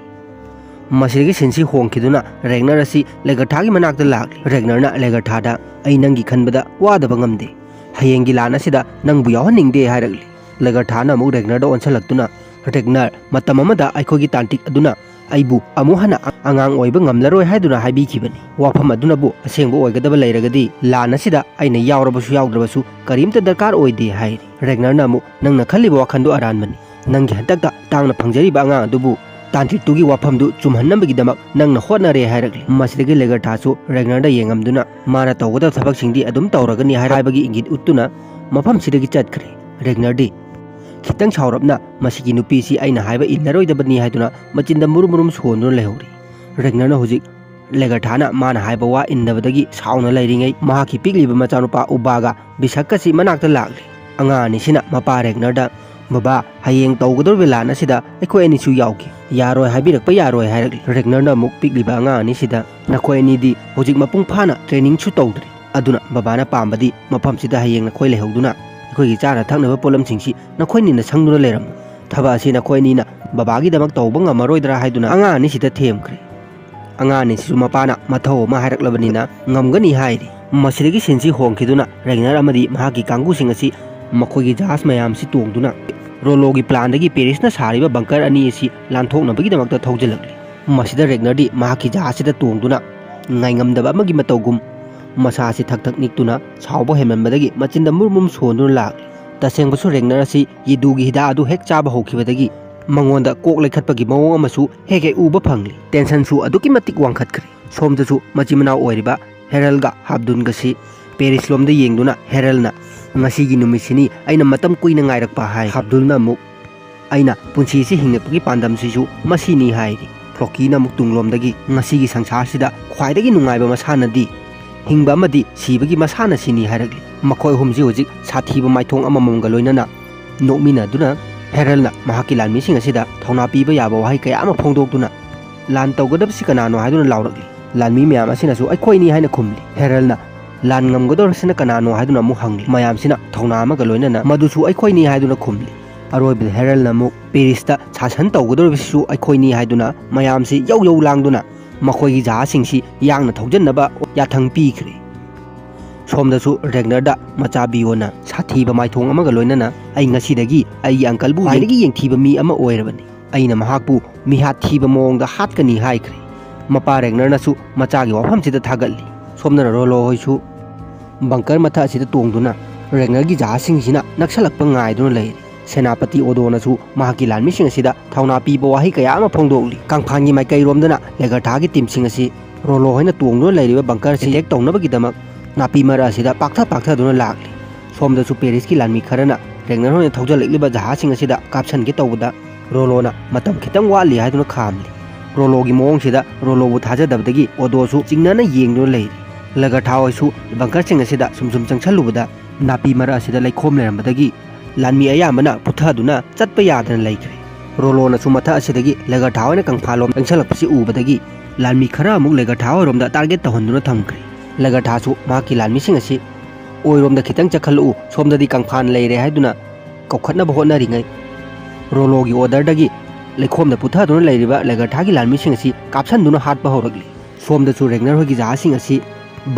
ꯃꯁꯤꯗꯒꯤ ꯁꯤꯟꯁꯤ ꯍꯣꯡꯈꯤꯗꯨꯅ ꯔꯦꯒꯅꯔ ꯑꯁꯤ ꯂꯦꯒꯔꯊꯥꯒꯤ ꯃꯅꯥꯛꯇ ꯂꯥꯛꯂꯤ꯫ ꯔꯦꯒꯅꯔꯅ ꯂꯦꯒꯔꯊꯥꯗ, "ꯑꯩ ꯅꯪꯒꯤ ꯈꯟꯕꯗ ꯋꯥꯗꯕ ꯉꯝꯗꯦ꯫ ꯍꯌꯦꯡꯒꯤ ꯂꯥꯟ ꯑꯁꯤꯗ ꯅꯪꯕꯨ ꯌꯥꯎꯍꯟꯅꯤꯡꯗꯦ" ꯍꯥꯏꯔꯛꯂꯤ꯫ ꯂꯦꯒꯔꯊꯥꯅ ꯑꯃꯨꯛ ꯔꯦꯒꯅꯔꯗ ꯑꯣꯟꯁꯤꯜꯂꯛꯇꯨꯅ, "ꯔꯦꯒꯅꯔ, ꯃꯇꯝ ꯑꯃꯗ ꯑꯩꯈꯣꯏꯒꯤ ꯇꯥꯟꯇ꯭ꯔꯤꯛ ꯑꯗꯨꯅ ꯑꯩꯕꯨ ꯑꯃꯨꯛ ꯍꯟꯅ ꯑꯉꯥꯡ ꯑꯣꯏꯕ ꯉꯝꯂꯔꯣꯏ ꯍꯥꯏꯗꯨꯅ ꯍꯥꯏꯕꯤꯈꯤꯕꯅꯤ꯫ ꯋꯥꯐꯝ ꯑꯗꯨꯅꯕꯨ ꯑꯁꯦꯡꯕ ꯑꯣꯏꯒꯗꯕ ꯂꯩꯔꯒꯗꯤ ꯂꯥꯟ ꯑꯁꯤꯗ ꯑꯩꯅ ꯌꯥꯎꯔꯕꯁꯨ ꯌꯥꯎꯗ꯭ꯔꯕꯁꯨ ꯀꯔꯤꯝꯇ ꯗꯔꯀꯥꯔ ꯑꯣꯏꯗꯦ" ꯍꯥꯏꯔꯤ꯫ ꯔꯦꯒꯅꯔꯅ ꯑꯃꯨꯛ, "ꯅꯪꯅ ꯈꯜꯂꯤꯕ ꯋꯥꯈꯜꯗꯨ ꯑꯔꯥꯟꯕꯅꯤ꯫ ꯅꯪꯒꯤ ꯍꯟꯗꯛꯇ ꯇꯥꯡꯅ ꯐꯪꯖꯔꯤꯕ ꯑꯉꯥꯡ ꯑꯗꯨꯕꯨ ꯇꯥꯟꯇ꯭ꯔꯤꯛꯇꯨꯒꯤ ꯋꯥꯐꯝꯗꯨ ꯆꯨꯝꯍꯟꯅꯕꯒꯤꯗꯃꯛ ꯅꯪꯅ ꯍꯣꯠꯅꯔꯦ" ꯍꯥꯏꯔꯛꯂꯤ꯫ ꯃꯁꯤꯗꯒꯤ ꯂꯦꯒꯔꯊꯥꯁꯨ ꯔꯦꯒꯅꯔꯗ ꯌꯦꯡꯉꯝꯗꯨꯅ ꯃꯥꯅ ꯇꯧꯒꯗꯕ ꯊꯕꯛꯁꯤꯡꯗꯤ ꯑꯗꯨꯝ ꯇꯧꯔꯒꯅꯤ ꯍꯥꯏꯕꯒꯤ ꯏꯪꯒꯤꯠ ꯎꯠꯇꯨꯅ ꯃꯐꯝꯁꯤꯗꯒꯤ ꯆꯠꯈ꯭ꯔꯦ꯫ ꯔꯦꯒꯅꯔꯗꯤ ꯈꯤꯇꯪ ꯁꯥꯎꯔꯞꯅ, "ꯃꯁꯤꯒꯤ ꯅꯨꯄꯤꯁꯤ ꯑꯩꯅ ꯍꯥꯏꯕ ꯏꯜꯂꯔꯣꯏꯗꯕꯅꯤ" ꯍꯥꯏꯗꯨꯅ ꯃꯆꯤꯟꯗ ꯃꯨꯔꯨꯝ ꯃꯨꯔꯨꯝ ꯁꯣꯟꯗꯨꯅ ꯂꯩꯍꯧꯔꯤ꯫ ꯔꯦꯒꯅꯔꯅ ꯍꯧꯖꯤꯛ ꯂꯦꯒꯔꯊꯥꯅ ꯃꯥꯅ ꯍꯥꯏꯕ ꯋꯥ ꯏꯟꯗꯕꯗꯒꯤ ꯁꯥꯎꯅ ꯂꯩꯔꯤꯉꯩ, ꯃꯍꯥꯛꯀꯤ ꯄꯤꯛꯂꯤꯕ ꯃꯆꯥꯅꯨꯄꯥ ꯎꯕꯥꯒ ꯕꯤꯁꯛꯀꯁꯤ ꯃꯅꯥꯛꯇ ꯂꯥꯛꯂꯤ꯫ ꯑꯉꯥꯡ ꯑꯅꯤꯁꯤꯅ ꯃꯄꯥ ꯔꯦꯒꯅꯔꯗ, "ꯕꯕꯥ, ꯍꯌꯦꯡ ꯇꯧꯒꯗꯧꯔꯤꯕ ꯂꯥꯟ ꯑꯁꯤꯗ ꯑꯩꯈꯣꯏ ꯑꯅꯤꯁꯨ ꯌꯥꯎꯒꯦ꯫ ꯌꯥꯔꯣꯏ ꯍꯥꯏꯕꯤꯔꯛꯄ ꯌꯥꯔꯣꯏ" ꯍꯥꯏꯔꯛꯂꯤ꯫ ꯔꯦꯒꯅꯔꯅ ꯑꯃꯨꯛ ꯄꯤꯛꯂꯤꯕ ꯑꯉꯥꯡ ꯑꯅꯤꯁꯤꯗ, "ꯅꯈꯣꯏ ꯑꯅꯤꯗꯤ ꯍꯧꯖꯤꯛ ꯃꯄꯨꯡ ꯐꯥꯅ ꯇ꯭ꯔꯦꯅꯤꯡꯁꯨ ꯇꯧꯗ꯭ꯔꯤ꯫ ꯑꯗꯨꯅ ꯕꯕꯥꯅ ꯄꯥꯝꯕꯗꯤ ꯃꯐꯝꯁꯤꯗ ꯍꯌꯦꯡ ꯅꯈꯣꯏ ꯂꯩꯍꯧꯗꯨꯅ ꯑꯩꯈꯣꯏꯒꯤ ꯆꯥꯅ ꯊꯛꯅꯕ ꯄꯣꯠꯂꯝꯁꯤꯡꯁꯤ ꯅꯈꯣꯏꯅꯤꯅ ꯁꯪꯗꯨꯅ ꯂꯩꯔꯝꯃꯨ꯫ ꯊꯕꯛ ꯑꯁꯤ ꯅꯈꯣꯏ ꯑꯅꯤꯅ ꯕꯕꯥꯒꯤꯗꯃꯛ ꯇꯧꯕ ꯉꯝꯃꯔꯣꯏꯗ꯭ꯔꯥ" ꯍꯥꯏꯗꯨꯅ ꯑꯉꯥꯡ ꯑꯅꯤꯁꯤꯗ ꯊꯦꯝꯈ꯭ꯔꯦ꯫ ꯑꯉꯥꯡ ꯑꯅꯤꯁꯤꯁꯨ ꯃꯄꯥꯅ ꯃꯊꯧ ꯑꯃ ꯍꯥꯏꯔꯛꯂꯕꯅꯤꯅ ꯉꯝꯒꯅꯤ ꯍꯥꯏꯔꯤ꯫ ꯃꯁꯤꯗꯒꯤ ꯁꯤꯟꯁꯤ ꯍꯣꯡꯈꯤꯗꯨꯅ ꯔꯦꯒꯅꯔ ꯑꯃꯗꯤ ꯃꯍꯥꯛꯀꯤ ꯀꯥꯡꯕꯨꯁꯤꯡ ꯑꯁꯤ ꯃꯈꯣꯏꯒꯤ ꯖꯍꯥꯖ ꯃꯌꯥꯝꯁꯤ ꯇꯣꯡꯗꯨꯅ ꯔꯣꯂꯣꯒꯤ ꯄ꯭ꯂꯥꯟꯗꯒꯤ ꯄꯦꯔꯤꯁꯅ ꯁꯥꯔꯤꯕ ꯕꯪꯀꯔ ꯑꯅꯤ ꯑꯁꯤ ꯂꯥꯟꯊꯣꯛꯅꯕꯒꯤꯗꯃꯛꯇ ꯊꯧꯖꯤꯜꯂꯛꯂꯤ꯫ ꯃꯁꯤꯗ ꯔꯦꯒꯅꯔꯗꯤ ꯃꯍꯥꯛꯀꯤ ꯖꯍꯥꯖꯁꯤꯗ ꯇꯣꯡꯗꯨꯅ ꯉꯥꯏꯉꯝꯗꯕ ꯑꯃꯒꯤ ꯃꯇꯧꯒꯨꯝ ꯃꯁꯥ ꯑꯁꯤ ꯊꯛ ꯊꯛ ꯅꯤꯛꯇꯨꯅ ꯁꯥꯎꯕ ꯍꯦꯟꯃꯟꯕꯗꯒꯤ ꯃꯆꯤꯟꯗ ꯃꯨꯔꯨꯝ ꯃꯨꯔꯨꯝ ꯁꯣꯟꯗꯨꯅ ꯂꯥꯛꯂꯤ꯫ ꯇꯁꯦꯡꯕꯁꯨ ꯔꯦꯒꯅꯔ ꯑꯁꯤ ꯌꯦꯗꯨꯒꯤ ꯍꯤꯗꯥꯛ ꯑꯗꯨ ꯍꯦꯛ ꯆꯥꯕ ꯍꯧꯈꯤꯕꯗꯒꯤ ꯃꯉꯣꯟꯗ ꯀꯣꯛ ꯂꯩꯈꯠꯄꯒꯤ ꯃꯑꯣꯡ ꯑꯃꯁꯨ ꯍꯦꯛ ꯍꯦꯛ ꯎꯕ ꯐꯪꯂꯤ꯫ ꯇꯦꯟꯁꯟꯁꯨ ꯑꯗꯨꯛꯀꯤ ꯃꯇꯤꯛ ꯋꯥꯡꯈꯠꯈ꯭ꯔꯦ꯫ ꯁꯣꯝꯗꯁꯨ ꯃꯆꯤꯟ ꯃꯅꯥꯎ ꯑꯣꯏꯔꯤꯕ ꯍꯦꯔꯜꯒ ꯍꯥꯕꯗꯨꯜꯒꯁꯤ ꯄꯦꯔꯤꯁ ꯂꯣꯝꯗ ꯌꯦꯡꯗꯨꯅ ꯍꯦꯔꯜꯅ, "ꯉꯁꯤꯒꯤ ꯅꯨꯃꯤꯠꯁꯤꯅꯤ ꯑꯩꯅ ꯃꯇꯝ ꯀꯨꯏꯅ ꯉꯥꯏꯔꯛꯄ" ꯍꯥꯏ꯫ ꯍꯥꯕꯗꯨꯜꯅ ꯑꯃꯨꯛ, "ꯑꯩꯅ ꯄꯨꯟꯁꯤꯁꯤ ꯍꯤꯡꯂꯛꯄꯒꯤ ꯄꯥꯟꯗꯝꯁꯤꯁꯨ ꯃꯁꯤꯅꯤ" ꯍꯥꯏꯔꯤ꯫ ꯐ꯭ꯂꯣꯀꯤꯅ ꯑꯃꯨꯛ ꯇꯨꯡꯂꯣꯝꯗꯒꯤ, "ꯉꯁꯤꯒꯤ ꯁꯪꯁꯥꯔꯁꯤꯗ ꯈ꯭ꯋꯥꯏꯗꯒꯤ ꯅꯨꯡꯉꯥꯏꯕ ꯃꯁꯥꯟꯅꯗꯤ ꯍꯤꯡꯕ ꯑꯃꯗꯤ ꯁꯤꯕꯒꯤ ꯃꯁꯥꯟꯅꯁꯤꯅꯤ" ꯍꯥꯏꯔꯛꯂꯤ꯫ ꯃꯈꯣꯏ ꯑꯍꯨꯝꯁꯤ ꯍꯧꯖꯤꯛ ꯁꯥꯊꯤꯕ ꯃꯥꯏꯊꯣꯡ ꯑꯃꯃꯝꯒ ꯂꯣꯏꯅꯅ ꯅꯣꯛꯃꯤꯟꯅꯗꯨꯅ, ꯍꯦꯔꯜꯅ ꯃꯍꯥꯛꯀꯤ ꯂꯥꯟꯃꯤꯁꯤꯡ ꯑꯁꯤꯗ ꯊꯧꯅꯥ ꯄꯤꯕ ꯌꯥꯕ ꯋꯥꯍꯩ ꯀꯌꯥ ꯑꯃ ꯐꯣꯡꯗꯣꯛꯇꯨꯅ, "ꯂꯥꯟ ꯇꯧꯒꯗꯕꯁꯤ ꯀꯅꯥꯅꯣ?" ꯍꯥꯏꯗꯨꯅ ꯂꯥꯎꯔꯛꯂꯤ꯫ ꯂꯥꯟꯃꯤ ꯃꯌꯥꯝ ꯑꯁꯤꯅꯁꯨ, "ꯑꯩꯈꯣꯏꯅꯤ" ꯍꯥꯏꯅ ꯈꯨꯝꯂꯤ꯫ ꯍꯦꯔꯜꯅ, "ꯂꯥꯟ ꯉꯝꯒꯗꯧꯔꯤꯁꯤꯅ ꯀꯅꯥꯅꯣ?" ꯍꯥꯏꯗꯨꯅ ꯑꯃꯨꯛ ꯍꯪꯂꯤ꯫ ꯃꯌꯥꯝꯁꯤꯅ ꯊꯧꯅꯥ ꯑꯃꯒ ꯂꯣꯏꯅꯅ, "ꯃꯗꯨꯁꯨ ꯑꯩꯈꯣꯏꯅꯤ" ꯍꯥꯏꯗꯨꯅ ꯈꯨꯝꯂꯤ꯫ ꯑꯔꯣꯏꯕꯗ ꯍꯦꯔꯜꯅ ꯑꯃꯨꯛ ꯄꯦꯔꯤꯁꯇ ꯁꯥꯁꯟ ꯇꯧꯒꯗꯧꯔꯤꯕꯁꯤꯁꯨ ꯑꯩꯈꯣꯏꯅꯤ ꯍꯥꯏꯗꯨꯅ ꯃꯌꯥꯝꯁꯤ ꯌꯧ ꯌꯧ ꯂꯥꯡꯗꯨꯅ ꯃꯈꯣꯏꯒꯤ ꯖꯍꯥꯖꯁꯤꯡꯁꯤ ꯌꯥꯡꯅ ꯊꯧꯖꯟꯅꯕ ꯌꯥꯊꯪ ꯄꯤꯈ꯭ꯔꯦ꯫ ꯁꯣꯝꯗꯁꯨ ꯔꯦꯒꯅꯔꯗ ꯃꯆꯥ ꯕꯤꯌꯣꯅ ꯁꯥꯊꯤꯕ ꯃꯥꯏꯊꯣꯡ ꯑꯃꯒ ꯂꯣꯏꯅꯅ, "ꯑꯩ ꯉꯁꯤꯗꯒꯤ ꯑꯩꯒꯤ ꯑꯪꯀꯜꯕꯨ ꯈ꯭ꯋꯥꯏꯗꯒꯤ ꯌꯦꯡꯊꯤꯕ ꯃꯤ ꯑꯃ ꯑꯣꯏꯔꯕꯅꯤ꯫ ꯑꯩꯅ ꯃꯍꯥꯛꯄꯨ ꯃꯤꯍꯥꯠ ꯊꯤꯕ ꯃꯑꯣꯡꯗ ꯍꯥꯠꯀꯅꯤ" ꯍꯥꯏꯈ꯭ꯔꯦ꯫ ꯃꯄꯥ ꯔꯦꯒꯅꯔꯅꯁꯨ ꯃꯆꯥꯒꯤ ꯋꯥꯐꯝꯁꯤꯗ ꯊꯥꯒꯠꯂꯤ꯫ ꯁꯣꯝꯗꯅ ꯔꯣꯂꯣ ꯍꯣꯏꯁꯨ ꯕꯪꯀꯔ ꯃꯊꯛ ꯑꯁꯤꯗ ꯇꯣꯡꯗꯨꯅ ꯔꯦꯒꯅꯔꯒꯤ ꯖꯍꯥꯖꯁꯤꯡꯁꯤꯅ ꯅꯛꯁꯜꯂꯛꯄ ꯉꯥꯏꯗꯨꯅ ꯂꯩꯔꯤ꯫ ꯁꯦꯅꯥꯄꯇꯤ ꯑꯣꯗꯣꯅꯁꯨ ꯃꯍꯥꯛꯀꯤ ꯂꯥꯟꯃꯤꯁꯤꯡ ꯑꯁꯤꯗ ꯊꯧꯅꯥ ꯄꯤꯕ ꯋꯥꯍꯩ ꯀꯌꯥ ꯑꯃ ꯐꯣꯡꯗꯣꯛꯂꯤ꯫ ꯀꯪꯐꯥꯟꯒꯤ ꯃꯥꯏꯀꯩꯔꯣꯝꯗꯅ ꯂꯦꯒꯔꯊꯥꯒꯤ ꯇꯤꯝꯁꯤꯡ ꯑꯁꯤ ꯔꯣꯂꯣ ꯍꯣꯏꯅ ꯇꯣꯡꯗꯨꯅ ꯂꯩꯔꯤꯕ ꯕꯪꯀꯔ ꯑꯁꯤ ꯑꯦꯇꯦꯛ ꯇꯧꯅꯕꯒꯤꯗꯃꯛ ꯅꯥꯄꯤ ꯃꯔꯛ ꯑꯁꯤꯗ ꯄꯥꯛꯊ ꯄꯥꯛꯊꯗꯨꯅ ꯂꯥꯛꯂꯤ꯫ ꯁꯣꯝꯗꯁꯨ ꯄꯦꯔꯤꯁꯀꯤ ꯂꯥꯟꯃꯤ ꯈꯔꯅ ꯔꯦꯒꯅꯔ ꯍꯣꯏꯅ ꯊꯧꯖꯤꯜꯂꯛꯂꯤꯕ ꯖꯍꯥꯖꯁꯤꯡ ꯑꯁꯤꯗ ꯀꯥꯞꯁꯤꯟꯒꯦ ꯇꯧꯕꯗ ꯔꯣꯂꯣꯅ ꯃꯇꯝ ꯈꯤꯇꯪ ꯋꯥꯠꯂꯤ ꯍꯥꯏꯗꯨꯅ ꯈꯥꯝꯂꯤ꯫ ꯔꯣꯂꯣꯒꯤ ꯃꯑꯣꯡꯁꯤꯗ ꯔꯣꯂꯣꯕꯨ ꯊꯥꯖꯗꯕꯗꯒꯤ ꯑꯣꯗꯣꯁꯨ ꯆꯤꯡꯅꯅ ꯌꯦꯡꯗꯨꯅ ꯂꯩꯔꯤ꯫ ꯂꯦꯒꯔꯊꯥ ꯍꯣꯏꯁꯨ ꯕꯪꯀꯔꯁꯤꯡ ꯑꯁꯤꯗ ꯁꯨꯝ ꯁꯨꯝ ꯆꯪꯁꯜꯂꯨꯕꯗ ꯅꯥꯄꯤ ꯃꯔꯛ ꯑꯁꯤꯗ ꯂꯩꯈꯣꯝ ꯂꯩꯔꯝꯕꯗꯒꯤ ꯂꯥꯟꯃꯤ ꯑꯌꯥꯝꯕꯅ ꯄꯨꯊꯗꯨꯅ ꯆꯠꯄ ꯌꯥꯗꯅ ꯂꯩꯈ꯭ꯔꯦ꯫ ꯔꯣꯂꯣꯅꯁꯨ ꯃꯊꯛ ꯑꯁꯤꯗꯒꯤ ꯂꯦꯒꯔꯊꯥ ꯍꯣꯏꯅ ꯀꯪꯐꯥꯜꯂꯣꯝ ꯆꯪꯁꯜꯂꯛꯄꯁꯤ ꯎꯕꯗꯒꯤ ꯂꯥꯟꯃꯤ ꯈꯔ ꯑꯃꯨꯛ ꯂꯦꯒꯔꯊꯥ ꯍꯣꯏꯔꯣꯝꯗ ꯇꯥꯔꯒꯦꯠ ꯇꯧꯍꯟꯗꯨꯅ ꯊꯝꯈ꯭ꯔꯦ꯫ ꯂꯦꯒꯔꯊꯥꯁꯨ ꯃꯍꯥꯛꯀꯤ ꯂꯥꯟꯃꯤꯁꯤꯡ ꯑꯁꯤ, "ꯑꯣꯏꯔꯣꯝꯗ ꯈꯤꯇꯪ ꯆꯠꯈꯠꯂꯛꯎ, ꯁꯣꯝꯗꯗꯤ ꯀꯪꯐꯥꯜ ꯂꯩꯔꯦ" ꯍꯥꯏꯗꯨꯅ ꯀꯧꯈꯠꯅꯕ ꯍꯣꯠꯅꯔꯤꯉꯩ, ꯔꯣꯂꯣꯒꯤ ꯑꯣꯔꯗꯔꯗꯒꯤ ꯂꯩꯈꯣꯝꯗ ꯄꯨꯊꯗꯨꯅ ꯂꯩꯔꯤꯕ ꯂꯦꯒꯔꯊꯥꯒꯤ ꯂꯥꯟꯃꯤꯁꯤꯡ ꯑꯁꯤ ꯀꯥꯞꯁꯟꯗꯨꯅ ꯍꯥꯠꯄ ꯍꯧꯔꯛꯂꯤ꯫ ꯁꯣꯝꯗꯁꯨ ꯔꯦꯒꯅꯔ ꯍꯣꯏꯒꯤ ꯖꯍꯥꯖꯁꯤꯡ ꯑꯁꯤ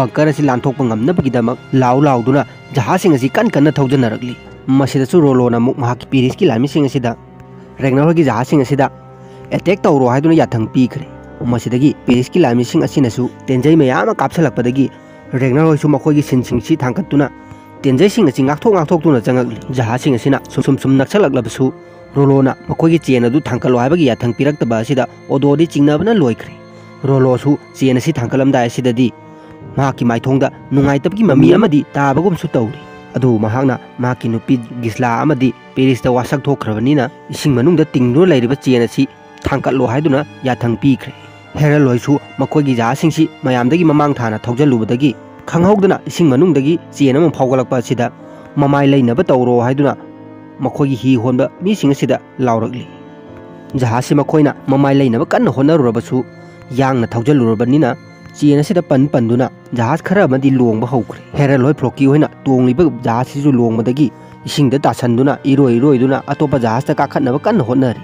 ꯕꯪꯀꯔ ꯑꯁꯤ ꯂꯥꯟꯊꯣꯛꯄ ꯉꯝꯅꯕꯒꯤꯗꯃꯛ ꯂꯥꯎ ꯂꯥꯎꯗꯨꯅ ꯖꯍꯥꯖꯁꯤꯡ ꯑꯁꯤ ꯀꯟ ꯀꯟꯅ ꯊꯧꯖꯟꯅꯔꯛꯂꯤ꯫ ꯃꯁꯤꯗꯁꯨ ꯔꯣꯂꯣꯅ ꯑꯃꯨꯛ ꯃꯍꯥꯛꯀꯤ ꯄꯦꯔꯤꯁꯀꯤ ꯂꯥꯟꯃꯤꯁꯤꯡ ꯑꯁꯤꯗ ꯔꯦꯒꯅꯔ ꯍꯣꯏꯒꯤ ꯖꯍꯥꯖꯁꯤꯡ ꯑꯁꯤꯗ ꯑꯦꯇꯦꯛ ꯇꯧꯔꯣ ꯍꯥꯏꯗꯨꯅ ꯌꯥꯊꯪ ꯄꯤꯈ꯭ꯔꯦ꯫ ꯃꯁꯤꯗꯒꯤ ꯄꯦꯔꯤꯁꯀꯤ ꯂꯥꯟꯃꯤꯁꯤꯡ ꯑꯁꯤꯅꯁꯨ ꯇꯦꯟꯖꯩ ꯃꯌꯥꯝ ꯑꯃ ꯀꯥꯞꯁꯤꯜꯂꯛꯄꯗꯒꯤ ꯔꯦꯒꯅꯔ ꯍꯣꯏꯁꯨ ꯃꯈꯣꯏꯒꯤ ꯁꯤꯟꯁꯤꯡꯁꯤ ꯊꯥꯡꯒꯠꯇꯨꯅ ꯇꯦꯟꯖꯩꯁꯤꯡ ꯑꯁꯤ ꯉꯥꯛꯊꯣꯛ ꯉꯥꯛꯊꯣꯛꯇꯨꯅ ꯆꯪꯉꯛꯂꯤ꯫ ꯖꯍꯥꯖꯁꯤꯡ ꯑꯁꯤꯅ ꯁꯨꯝ ꯁꯨꯝ ꯁꯨꯝ ꯅꯛꯁꯜꯂꯛꯂꯕꯁꯨ ꯔꯣꯂꯣꯅ ꯃꯈꯣꯏꯒꯤ ꯆꯦꯟ ꯑꯗꯨ ꯊꯥꯡꯒꯠꯂꯣ ꯍꯥꯏꯕꯒꯤ ꯌꯥꯊꯪ ꯄꯤꯔꯛꯇꯕ ꯑꯁꯤꯗ ꯑꯣꯗꯣꯗꯤ ꯆꯤꯡꯅꯕꯅ ꯂꯣꯏꯈ꯭ꯔꯦ꯫ ꯔꯣꯂꯣꯁꯨ ꯆꯦꯟ ꯑꯁꯤ ꯊꯥꯡꯒꯠꯂꯝꯗꯥꯏ ꯑꯁꯤꯗꯗꯤ ꯃꯍꯥꯛꯀꯤ ꯃꯥꯏꯊꯣꯡꯗ ꯅꯨꯡꯉꯥꯏꯇꯕꯒꯤ ꯃꯃꯤ ꯑꯃꯗꯤ ꯇꯥꯕꯒꯨꯝꯁꯨ ꯇꯧꯔꯤ꯫ ꯑꯗꯨꯕꯨ ꯃꯍꯥꯛꯅ ꯃꯍꯥꯛꯀꯤ ꯅꯨꯄꯤ ꯒꯤꯁꯂꯥ ꯑꯃꯗꯤ ꯄꯦꯔꯤꯁꯇ ꯋꯥꯁꯛ ꯊꯣꯛꯈ꯭ꯔꯕꯅꯤꯅ ꯏꯁꯤꯡ ꯃꯅꯨꯡꯗ ꯇꯤꯡꯗꯨꯅ ꯂꯩꯔꯤꯕ ꯆꯦꯟ ꯑꯁꯤ ꯊꯥꯡꯒꯠꯂꯣ ꯍꯥꯏꯗꯨꯅ ꯌꯥꯊꯪ ꯄꯤꯈ꯭ꯔꯦ꯫ ꯍꯦꯔꯜ ꯍꯣꯏꯁꯨ ꯃꯈꯣꯏꯒꯤ ꯖꯍꯥꯖꯁꯤꯡꯁꯤ ꯃꯌꯥꯝꯗꯒꯤ ꯃꯃꯥꯡ ꯊꯥꯅ ꯊꯧꯖꯜꯂꯨꯕꯗꯒꯤ ꯈꯪꯍꯧꯗꯅ ꯏꯁꯤꯡ ꯃꯅꯨꯡꯗꯒꯤ ꯆꯦꯟ ꯑꯃ ꯐꯥꯎꯒꯠꯂꯛꯄ ꯑꯁꯤꯗ ꯃꯃꯥꯏ ꯂꯩꯅꯕ ꯇꯧꯔꯣ ꯍꯥꯏꯗꯨꯅ ꯃꯈꯣꯏꯒꯤ ꯍꯤ ꯍꯣꯟꯕ ꯃꯤꯁꯤꯡ ꯑꯁꯤꯗ ꯂꯥꯎꯔꯛꯂꯤ꯫ ꯖꯍꯥꯖꯁꯤ ꯃꯈꯣꯏꯅ ꯃꯃꯥꯏ ꯂꯩꯅꯕ ꯀꯟꯅ ꯍꯣꯠꯅꯔꯨꯔꯕꯁꯨ ꯌꯥꯡꯅ ꯊꯧꯖꯜꯂꯨꯔꯕꯅꯤꯅ ꯆꯦꯟ ꯑꯁꯤꯗ ꯄꯟ ꯄꯟꯗꯨꯅ ꯖꯍꯥꯖ ꯈꯔ ꯑꯃꯗꯤ ꯂꯣꯡꯕ ꯍꯧꯈ꯭ꯔꯦ꯫ ꯍꯦꯔꯜ ꯍꯣꯏ ꯐ꯭ꯂꯣꯀꯤ ꯍꯣꯏꯅ ꯇꯣꯡꯂꯤꯕ ꯖꯍꯥꯖꯁꯤꯁꯨ ꯂꯣꯡꯕꯗꯒꯤ ꯏꯁꯤꯡꯗ ꯇꯥꯁꯟꯗꯨꯅ ꯏꯔꯣꯏ ꯏꯔꯣꯏꯗꯨꯅ ꯑꯇꯣꯞꯄ ꯖꯍꯥꯖꯇ ꯀꯥꯈꯠꯅꯕ ꯀꯟꯅ ꯍꯣꯠꯅꯔꯤ꯫